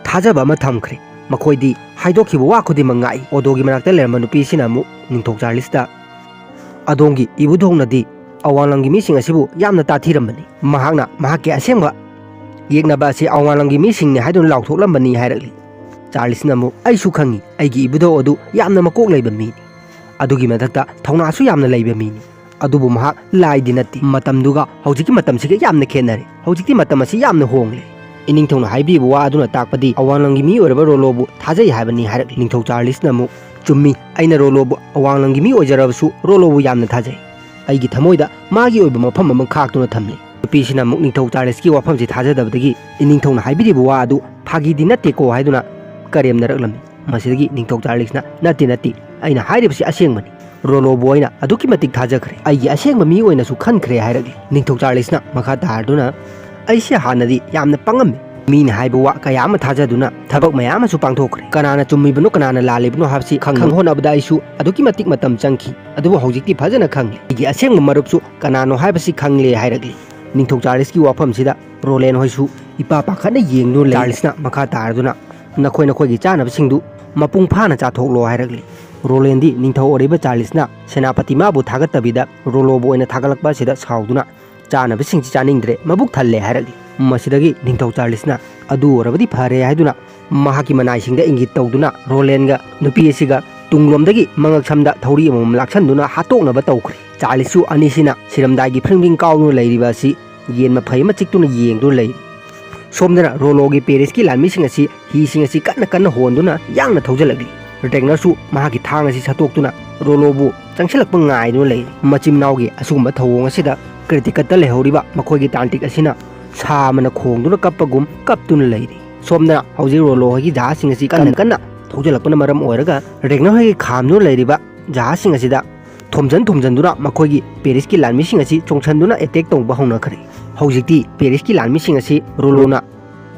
ꯊꯥꯖꯕ ꯑꯃ ꯊꯝꯈ꯭ꯔꯦ꯫ ꯃꯈꯣꯏꯗꯤ ꯍꯥꯏꯗꯣꯛꯈꯤꯕ ꯋꯥ ꯈꯨꯗꯤꯡꯃꯛ ꯉꯥꯛꯏ꯫" ꯑꯣꯗꯣꯒꯤ ꯃꯅꯥꯛꯇ ꯂꯩꯔꯝꯕ ꯅꯨꯄꯤꯁꯤꯅ ꯑꯃꯨꯛ ꯅꯤꯡꯊꯧ ꯆꯥꯔꯂꯤꯁꯇ, "ꯑꯗꯣꯝꯒꯤ ꯏꯕꯨꯙꯧꯅꯗꯤ ꯑꯋꯥꯡ ꯂꯝꯒꯤ ꯃꯤꯁꯤꯡ ꯑꯁꯤꯕꯨ ꯌꯥꯝꯅ ꯇꯥꯊꯤꯔꯝꯕꯅꯤ꯫ ꯃꯍꯥꯛꯅ ꯃꯍꯥꯛꯀꯤ ꯑꯁꯦꯡꯕ ꯌꯦꯛꯅꯕ ꯑꯁꯤ ꯑꯋꯥꯡ ꯂꯝꯒꯤ ꯃꯤꯁꯤꯡꯅꯤ ꯍꯥꯏꯗꯨꯅ ꯂꯥꯎꯊꯣꯛꯂꯝꯕꯅꯤ" ꯍꯥꯏꯔꯛꯂꯤ꯫ ꯆꯥꯔꯂꯤꯁꯅ ꯑꯃꯨꯛ, "ꯑꯩꯁꯨ ꯈꯪꯏ, ꯑꯩꯒꯤ ꯏꯕꯨꯙꯧ ꯑꯗꯨ ꯌꯥꯝꯅ ꯃꯀꯣꯛ ꯂꯩꯕ ꯃꯤꯅꯤ꯫ ꯑꯗꯨꯒꯤ ꯃꯊꯛꯇ ꯊꯧꯅꯥꯁꯨ ꯌꯥꯝꯅ ꯂꯩꯕ ꯃꯤꯅꯤ꯫ ꯑꯗꯨꯕꯨ ꯃꯍꯥꯛ ꯂꯥꯏꯗꯤ ꯅꯠꯇꯦ꯫ ꯃꯇꯝꯗꯨꯒ ꯍꯧꯖꯤꯛꯀꯤ ꯃꯇꯝꯁꯤꯒ ꯌꯥꯝꯅ ꯈꯦꯠꯅꯔꯦ꯫ ꯍꯧꯖꯤꯛꯇꯤ ꯃꯇꯝ ꯑꯁꯤ ꯌꯥꯝꯅ ꯍꯣꯡꯂꯦ꯫ ꯏꯅꯤꯡꯊꯧꯅ ꯍꯥꯏꯕꯤꯕ ꯋꯥ ꯑꯗꯨꯅ ꯇꯥꯛꯄꯗꯤ ꯑꯋꯥꯡ ꯂꯝꯒꯤ ꯃꯤ ꯑꯣꯏꯔꯕ ꯔꯣꯂꯣꯕꯨ ꯊꯥꯖꯩ ꯍꯥꯏꯕꯅꯤ" ꯍꯥꯏꯔꯛꯂꯤ꯫ ꯅꯤꯡꯊꯧ ꯆꯥꯔꯂꯤꯁꯅ ꯑꯃꯨꯛ, "ꯆꯨꯝꯃꯤ, ꯑꯩꯅ ꯔꯣꯂꯣꯕꯨ, ꯑꯋꯥꯡ ꯂꯝꯒꯤ ꯃꯤ ꯑꯣꯏꯖꯔꯕꯁꯨ ꯔꯣꯂꯣꯕꯨ ꯌꯥꯝꯅ ꯊꯥꯖꯩ꯫ ꯑꯩꯒꯤ ꯊꯃꯣꯏꯗ ꯃꯥꯒꯤ ꯑꯣꯏꯕ ꯃꯐꯝ ꯑꯃ ꯈꯥꯛꯇꯨꯅ ꯊꯝꯂꯤ꯫" ꯅꯨꯄꯤꯁꯤꯅ ꯑꯃꯨꯛ ꯅꯤꯡꯊꯧ ꯆꯥꯔꯂꯤꯁꯀꯤ ꯋꯥꯐꯝꯁꯤ ꯊꯥꯖꯗꯕꯗꯒꯤ ꯏꯅꯤꯡꯊꯧꯅ ꯍꯥꯏꯕꯤꯔꯤꯕ ꯋꯥ ꯑꯗꯨ ꯐꯥꯒꯤꯗꯤ ꯅꯠꯇꯦꯀꯣ ꯍꯥꯏꯗꯨꯅ ꯀꯔꯦꯝꯅꯔꯛꯂꯝꯃꯤ꯫ ꯃꯁꯤꯗꯒꯤ ꯅꯤꯡꯊꯧ ꯆꯥꯔꯂꯤꯁꯅ, "ꯅꯠꯇꯦ, ꯅꯠꯇꯦ, ꯑꯩꯅ ꯍꯥꯏꯔꯤꯕꯁꯤ ꯑꯁꯦꯡꯕꯅꯤ꯫ ꯔꯣꯂꯣꯕꯨ ꯑꯩꯅ ꯑꯗꯨꯛꯀꯤ ꯃꯇꯤꯛ ꯊꯥꯖꯈ꯭ꯔꯦ꯫ ꯑꯩꯒꯤ ꯑꯁꯦꯡꯕ ꯃꯤ ꯑꯣꯏꯅꯁꯨ ꯈꯟꯈ꯭ꯔꯦ" ꯍꯥꯏꯔꯛꯂꯤ꯫ ꯅꯤꯡꯊꯧ ꯆꯥꯔꯂꯤꯁꯅ ꯃꯈꯥ ꯇꯥꯔꯗꯨꯅ, "ꯑꯩꯁꯦ ꯍꯥꯟꯅꯗꯤ ꯌꯥꯝꯅ ꯄꯪꯉꯝꯃꯤ, ꯃꯤꯅ ꯍꯥꯏꯕ ꯋꯥ ꯀꯌꯥ ꯑꯃ ꯊꯥꯖꯗꯨꯅ ꯊꯕꯛ ꯃꯌꯥꯝ ꯑꯃꯁꯨ ꯄꯥꯡꯊꯣꯛꯈ꯭ꯔꯦ꯫ ꯀꯅꯥꯅ ꯆꯨꯝꯃꯤꯕꯅꯣ, ꯀꯅꯥꯅ ꯂꯥꯜꯂꯤꯕꯅꯣ ꯍꯥꯏꯕꯁꯤ ꯈꯪꯅꯕ ꯍꯣꯠꯅꯕꯗ ꯑꯩꯁꯨ ꯑꯗꯨꯛꯀꯤ ꯃꯇꯤꯛ ꯃꯇꯝ ꯆꯪꯈꯤ꯫ ꯑꯗꯨꯕꯨ ꯍꯧꯖꯤꯛꯇꯤ ꯐꯖꯅ ꯈꯪꯂꯦ꯫ ꯑꯩꯒꯤ ꯑꯁꯦꯡꯕ ꯃꯔꯨꯞꯁꯨ ꯀꯅꯥꯅꯣ ꯍꯥꯏꯕꯁꯤ ꯈꯪꯂꯦ ꯍꯥꯏꯔꯛꯂꯤ꯫ ꯅꯤꯡꯊꯧ ꯆꯥꯔꯂꯤꯁꯀꯤ ꯋꯥꯐꯝꯁꯤꯗ ꯔꯣꯂꯦꯟ ꯍꯣꯏꯁꯨ ꯏꯄꯥ ꯄꯥꯈꯠꯅ ꯌꯦꯡꯗꯨꯅ ꯂꯩ꯫ ꯆꯥꯔꯂꯤꯁꯅ ꯃꯈꯥ ꯇꯥꯔꯗꯨꯅ, "ꯅꯈꯣꯏ ꯅꯈꯣꯏꯒꯤ ꯆꯥꯅꯕꯁꯤꯡꯗꯨ ꯃꯄꯨꯡ ꯐꯥꯅ ꯆꯥꯊꯣꯛꯂꯣ" ꯍꯥꯏꯔꯛꯂꯤ꯫ ꯔꯣꯂꯦꯟꯗꯤ ꯅꯤꯡꯊꯧ ꯑꯣꯏꯔꯤꯕ ꯆꯥꯔꯂꯤꯁꯅ ꯁꯦꯅꯥꯄꯇꯤ ꯃꯥꯕꯨ ꯊꯥꯒꯠꯇꯕꯤꯗ ꯔꯣꯂꯣꯕꯨ ꯑꯣꯏꯅ ꯊꯥꯒꯠꯂꯛꯄ ꯑꯁꯤꯗ ꯁꯥꯎꯗꯨꯅ, "ꯆꯥꯅꯕꯁꯤꯡꯁꯤ ꯆꯥꯅꯤꯡꯗ꯭ꯔꯦ, ꯃꯕꯨꯛ ꯊꯜꯂꯦ" ꯍꯥꯏꯔꯛꯂꯤ꯫ ꯃꯁꯤꯗꯒꯤ ꯅꯤꯡꯊꯧ ꯆꯥꯔꯂꯤꯁꯅ "ꯑꯗꯨ ꯑꯣꯏꯔꯕꯗꯤ ꯐꯔꯦ" ꯍꯥꯏꯗꯨꯅ ꯃꯍꯥꯛꯀꯤ ꯃꯅꯥꯏꯁꯤꯡꯗ ꯏꯪꯒꯤꯠ ꯇꯧꯗꯨꯅ ꯔꯣꯂꯦꯟꯒ ꯅꯨꯄꯤ ꯑꯁꯤꯒ ꯇꯨꯡꯂꯣꯝꯗꯒꯤ ꯃꯉꯛꯁꯝꯗ ꯊꯧꯔꯤ ꯑꯃꯃꯝ ꯂꯥꯛꯁꯟꯗꯨꯅ ꯍꯥꯠꯇꯣꯛꯅꯕ ꯇꯧꯈ꯭ꯔꯦ꯫ ꯆꯥꯔꯂꯤꯁꯁꯨ ꯑꯅꯤꯁꯤꯅ ꯁꯤꯔꯝꯗꯥꯏꯒꯤ ꯐ꯭ꯔꯤꯡ ꯐ꯭ꯔꯤꯡ ꯀꯥꯎꯗꯨꯅ ꯂꯩꯔꯤꯕ ꯑꯁꯤ ꯌꯦꯟ ꯃꯐꯩ ꯑꯃ ꯆꯤꯛꯇꯨꯅ ꯌꯦꯡꯗꯨꯅ ꯂꯩꯔꯤ꯫ ꯁꯣꯝꯗꯅ ꯔꯣꯂꯣꯒꯤ ꯄꯦꯔꯤꯁꯀꯤ ꯂꯥꯟꯃꯤꯁꯤꯡ ꯑꯁꯤ ꯍꯤꯁꯤꯡ ꯑꯁꯤ ꯀꯟꯅ ꯀꯟꯅ ꯍꯣꯟꯗꯨꯅ ꯌꯥꯡꯅ ꯊꯧꯖꯤꯜꯂꯛꯂꯤ꯫ ꯔꯦꯒꯅꯔꯁꯨ ꯃꯍꯥꯛꯀꯤ ꯊꯥꯡ ꯑꯁꯤ ꯁꯠꯇꯣꯛꯇꯨꯅ ꯔꯣꯂꯣꯕꯨ ꯆꯪꯁꯤꯜꯂꯛꯄ ꯉꯥꯏꯗꯨꯅ ꯂꯩꯔꯤ꯫ ꯃꯆꯤꯟ ꯃꯅꯥꯎꯒꯤ ꯑꯁꯤꯒꯨꯝꯕ ꯊꯧꯑꯣꯡ ꯑꯁꯤꯗ ꯀ꯭ꯔꯤꯇꯤꯀꯠꯇ ꯂꯩꯍꯧꯔꯤꯕ ꯃꯈꯣꯏꯒꯤ ꯇꯥꯟꯇꯤꯛ ꯑꯁꯤꯅ ꯁꯥ ꯑꯃꯅ ꯈꯣꯡꯗꯨꯅ ꯀꯞꯄꯒꯨꯝ ꯀꯞꯇꯨꯅ ꯂꯩꯔꯤ꯫ ꯁꯣꯝꯗꯅ ꯍꯧꯖꯤꯛ ꯔꯣꯂꯣ ꯍꯣꯏꯒꯤ ꯖꯍꯥꯖꯁꯤꯡ ꯑꯁꯤ ꯀꯟꯅ ꯀꯟꯅ ꯊꯧꯖꯤꯜꯂꯛꯄꯅ ꯃꯔꯝ ꯑꯣꯏꯔꯒ ꯔꯦꯒꯅꯔ ꯍꯣꯏꯒꯤ ꯈꯥꯝꯗꯨꯅ ꯂꯩꯔꯤꯕ ꯖꯍꯥꯖꯁꯤꯡ ꯑꯁꯤꯗ ꯊꯣꯝꯖꯟ ꯊꯣꯝꯖꯟꯗꯨꯅ ꯃꯈꯣꯏꯒꯤ ꯄꯦꯔꯤꯁꯀꯤ ꯂꯥꯟꯃꯤꯁꯤꯡ ꯑꯁꯤ ꯆꯣꯡꯁꯟꯗꯨꯅ ꯑꯦꯇꯦꯛ ꯇꯧꯕ ꯍꯧꯅꯈ꯭ꯔꯦ꯫ ꯍꯧꯖꯤꯛꯇꯤ ꯄꯦꯔꯤꯁꯀꯤ ꯂꯥꯟꯃꯤꯁꯤꯡ ꯑꯁꯤ ꯔꯣꯂꯣꯅ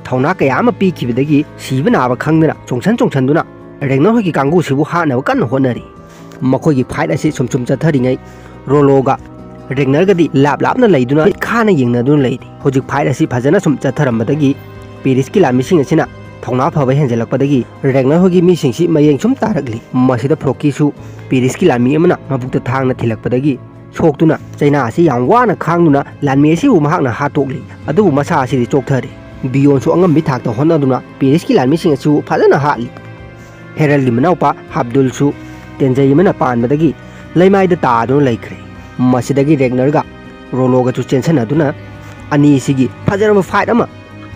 ꯊꯧꯅꯥ ꯀꯌꯥ ꯑꯃ ꯄꯤꯈꯤꯕꯗꯒꯤ ꯁꯤꯕ ꯅꯥꯕ ꯈꯪꯗꯅ ꯆꯣꯡꯁꯟ ꯆꯣꯡꯁꯟꯗꯨꯅ ꯔꯦꯒꯅꯔ ꯍꯣꯏꯒꯤ ꯀꯥꯡꯕꯨꯁꯤꯕꯨ ꯍꯥꯠꯅꯕ ꯀꯟꯅ ꯍꯣꯠꯅꯔꯤ꯫ ꯃꯈꯣꯏꯒꯤ ꯐꯥꯏꯠ ꯑꯁꯤ ꯁꯨꯝ ꯁꯨꯝ ꯆꯠꯊꯔꯤꯉꯩ ꯔꯣꯂꯣꯒ ꯔꯦꯒꯅꯔꯒꯗꯤ ꯂꯥꯞ ꯂꯥꯞꯅ ꯂꯩꯗꯨꯅ ꯃꯤꯠ ꯈꯥꯅ ꯌꯦꯡꯅꯗꯨꯅ ꯂꯩꯔꯤ꯫ ꯍꯧꯖꯤꯛ ꯐꯥꯏꯠ ꯑꯁꯤ ꯐꯖꯅ ꯁꯨꯝ ꯆꯠꯊꯔꯝꯕꯗꯒꯤ ꯄꯦꯔꯤꯁꯀꯤ ꯂꯥꯟꯃꯤꯁꯤꯡ ꯑꯁꯤꯅ ꯊꯧꯅꯥ ꯐꯕ ꯍꯦꯟꯖꯜꯂꯛꯄꯗꯒꯤ ꯔꯦꯒꯅꯔ ꯍꯣꯏꯒꯤ ꯃꯤꯁꯤꯡꯁꯤ ꯃꯌꯦꯡ ꯁꯨꯝ ꯇꯥꯔꯛꯂꯤ꯫ ꯃꯁꯤꯗ ꯐ꯭ꯔꯣꯀꯤꯁꯨ ꯄꯦꯔꯤꯁꯀꯤ ꯂꯥꯟꯃꯤ ꯑꯃꯅ ꯃꯕꯨꯛꯇ ꯊꯥꯡꯅ ꯊꯤꯜꯂꯛꯄꯗꯒꯤ ꯁꯣꯛꯇꯨꯅ ꯆꯩꯅꯥ ꯑꯁꯤ ꯌꯥꯝ ꯋꯥꯅ ꯈꯥꯡꯗꯨꯅ ꯂꯥꯟꯃꯤ ꯑꯁꯤꯕꯨ ꯃꯍꯥꯛꯅ ꯍꯥꯠꯇꯣꯛꯂꯤ꯫ ꯑꯗꯨꯕꯨ ꯃꯁꯥ ꯑꯁꯤꯗꯤ ꯆꯣꯛꯊꯔꯤ꯫ ꯕꯤꯌꯣꯟꯁꯨ ꯑꯉꯝꯕꯤ ꯊꯥꯛꯇ ꯍꯣꯠꯅꯗꯨꯅ ꯄꯦꯔꯤꯁꯀꯤ ꯂꯥꯟꯃꯤꯁꯤꯡ ꯑꯁꯤꯕꯨ ꯐꯖꯅ ꯍꯥꯠꯂꯤ꯫ ꯍꯦꯔꯜꯒꯤ ꯃꯅꯥꯎꯄꯥ ꯍꯥꯕꯗꯨꯜꯁꯨ ꯇꯦꯟꯖꯩ ꯑꯃꯅ ꯄꯥꯟꯕꯗꯒꯤ ꯂꯩꯃꯥꯏꯗ ꯇꯥꯗꯨꯅ ꯂꯩꯈ꯭ꯔꯦ꯫ ꯃꯁꯤꯗꯒꯤ ꯔꯦꯒꯅꯔꯒ ꯔꯣꯂꯣꯒꯁꯨ ꯆꯦꯟꯁꯟꯅꯗꯨꯅ ꯑꯅꯤꯁꯤꯒꯤ ꯐꯖꯔꯕ ꯐꯥꯏꯠ ꯑꯃ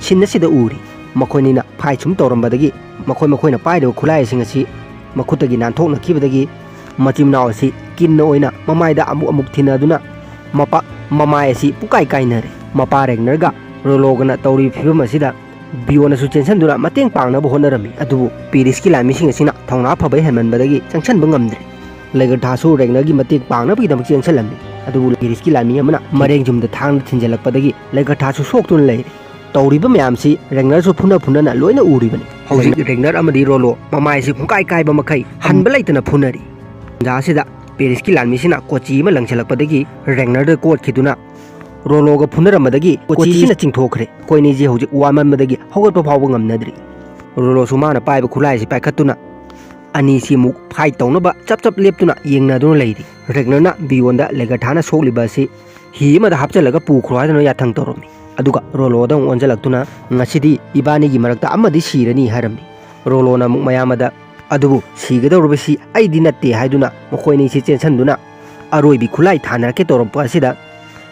ꯁꯤꯟ ꯑꯁꯤꯗ ꯎꯔꯤ꯫ ꯃꯈꯣꯏꯅꯤꯅ ꯐꯥꯏꯠ ꯁꯨꯝ ꯇꯧꯔꯝꯕꯗꯒꯤ ꯃꯈꯣꯏ ꯃꯈꯣꯏꯅ ꯄꯥꯏꯔꯤꯕ ꯈꯨꯠꯂꯥꯏꯁꯤꯡ ꯑꯁꯤ ꯃꯈꯨꯠꯇꯒꯤ ꯅꯥꯟꯊꯣꯛꯅꯈꯤꯕꯗꯒꯤ ꯃꯆꯤꯟ ꯃꯅꯥꯎ ꯑꯁꯤ ꯀꯤꯟꯅ ꯑꯣꯏꯅ ꯃꯃꯥꯏꯗ ꯑꯃꯨꯛ ꯑꯃꯨꯛ ꯊꯤꯟꯅꯗꯨꯅ ꯃꯄꯥ ꯃꯃꯥꯏ ꯑꯁꯤ ꯄꯨꯀꯥꯏ ꯀꯥꯏꯅꯔꯦ꯫ ꯃꯄꯥ ꯔꯦꯒꯅꯔꯒ ꯔꯣꯂꯣꯒꯅ ꯇꯧꯔꯤꯕ ꯐꯤꯕꯝ ꯑꯁꯤꯗ ꯕꯤꯌꯣꯅꯁꯨ ꯆꯦꯟꯁꯤꯟꯗꯨꯅ ꯃꯇꯦꯡ ꯄꯥꯡꯅꯕ ꯍꯣꯠꯅꯔꯝꯃꯤ꯫ ꯑꯗꯨꯕꯨ ꯄꯦꯔꯤꯁꯀꯤ ꯂꯥꯟꯃꯤꯁꯤꯡ ꯑꯁꯤꯅ ꯊꯧꯅꯥ ꯐꯕ ꯍꯦꯟꯃꯟꯕꯗꯒꯤ ꯆꯪꯁꯤꯟꯕ ꯉꯝꯗ꯭ꯔꯦ꯫ ꯂꯩꯒꯔꯊꯥꯁꯨ ꯔꯦꯒꯅꯔꯒꯤ ꯃꯇꯦꯡ ꯄꯥꯡꯅꯕꯒꯤꯗꯃꯛ ꯆꯦꯟꯁꯤꯜꯂꯝꯃꯤ꯫ ꯑꯗꯨꯕꯨ ꯄꯦꯔꯤꯁꯀꯤ ꯂꯥꯟꯃꯤ ꯑꯃꯅ ꯃꯔꯦꯡ ꯌꯨꯝꯗ ꯊꯥꯡꯅ ꯊꯤꯟꯖꯤꯜꯂꯛꯄꯗꯒꯤ ꯂꯩꯒꯔꯊꯥꯁꯨ ꯁꯣꯛꯇꯨꯅ ꯂꯩꯔꯦ꯫ ꯇꯧꯔꯤꯕ ꯃꯌꯥꯝꯁꯤ ꯔꯦꯒꯅꯔꯁꯨ ꯐꯨꯅ ꯐꯨꯅꯅ ꯂꯣꯏꯅ ꯎꯔꯤꯕꯅꯤ꯫ ꯍꯧꯖꯤꯛ ꯔꯦꯒꯅꯔ ꯑꯃꯗꯤ ꯔꯣꯂꯣ ꯃꯃꯥꯏꯁꯤ ꯄꯨꯡꯀꯥꯏ ꯀꯥꯏꯕ ꯃꯈꯩ ꯍꯟꯕ ꯂꯩꯇꯅ ꯐꯨꯅꯔꯤ꯫ ꯇꯥꯟꯖꯥ ꯑꯁꯤꯗ ꯄꯦꯔꯤꯁꯀꯤ ꯂꯥꯟꯃꯤꯁꯤꯅ ꯀꯣꯆꯤ ꯑꯃ ꯂꯪꯁꯤꯜꯂꯛꯄꯗꯒꯤ ꯔꯦꯒꯅꯔꯗ ꯀꯣꯠꯈꯤꯗꯨꯅ ꯔꯣꯂꯣꯒ ꯐꯨꯅꯔꯝꯕꯗꯒꯤ ꯀꯣꯆꯤꯁꯤꯅ ꯆꯤꯡꯊꯣꯛꯈ꯭ꯔꯦ꯫ ꯃꯈꯣꯏꯅꯤꯁꯤ ꯍꯧꯖꯤꯛ ꯋꯥꯃꯟꯕꯗꯒꯤ ꯍꯧꯒꯠꯄ ꯐꯥꯎꯕ ꯉꯝꯅꯗ꯭ꯔꯤ꯫ ꯔꯣꯂꯣꯁꯨ ꯃꯥꯅ ꯄꯥꯏꯕ ꯈꯨꯠꯂꯥꯏꯁꯤ ꯄꯥꯏꯈꯠꯇꯨꯅ ꯑꯅꯤꯁꯤ ꯑꯃꯨꯛ ꯐꯥꯏꯠ ꯇꯧꯅꯕ ꯆꯞ ꯆꯞ ꯂꯦꯞꯇꯨꯅ ꯌꯦꯡꯅꯗꯨꯅ ꯂꯩꯔꯤ꯫ ꯔꯦꯒꯅꯔꯅ ꯕꯤꯌꯣꯟꯗ ꯂꯦꯒꯔꯊꯥꯅ ꯁꯣꯛꯂꯤꯕ ꯑꯁꯤ ꯍꯤ ꯑꯃꯗ ꯍꯥꯞꯆꯤꯜꯂꯒ ꯄꯨꯈ꯭ꯔꯣ ꯍꯥꯏꯗꯨꯅ ꯌꯥꯊꯪ ꯇꯧꯔꯝꯃꯤ꯫ ꯑꯗꯨꯒ ꯔꯣꯂꯣꯗ ꯑꯃꯨꯛ ꯑꯣꯟꯁꯤꯜꯂꯛꯇꯨꯅ, "ꯉꯁꯤꯗꯤ ꯏꯕꯥꯅꯤꯒꯤ ꯃꯔꯛꯇ ꯑꯃꯗꯤ ꯁꯤꯔꯅꯤ" ꯍꯥꯏꯔꯝꯃꯤ꯫ ꯔꯣꯂꯣꯅ ꯑꯃꯨꯛ ꯃꯌꯥꯝꯕꯗ, "ꯑꯗꯨꯕꯨ ꯁꯤꯒꯗꯧꯔꯤꯕꯁꯤ ꯑꯩꯗꯤ ꯅꯠꯇꯦ" ꯍꯥꯏꯗꯨꯅ ꯃꯈꯣꯏ ꯑꯅꯤꯁꯤ ꯆꯦꯟꯁꯤꯟꯗꯨꯅ ꯑꯔꯣꯏꯕꯤ ꯈꯨꯠꯂꯥꯏ ꯊꯥꯅꯔꯛꯀꯦ ꯇꯧꯔꯛꯄ ꯑꯁꯤꯗ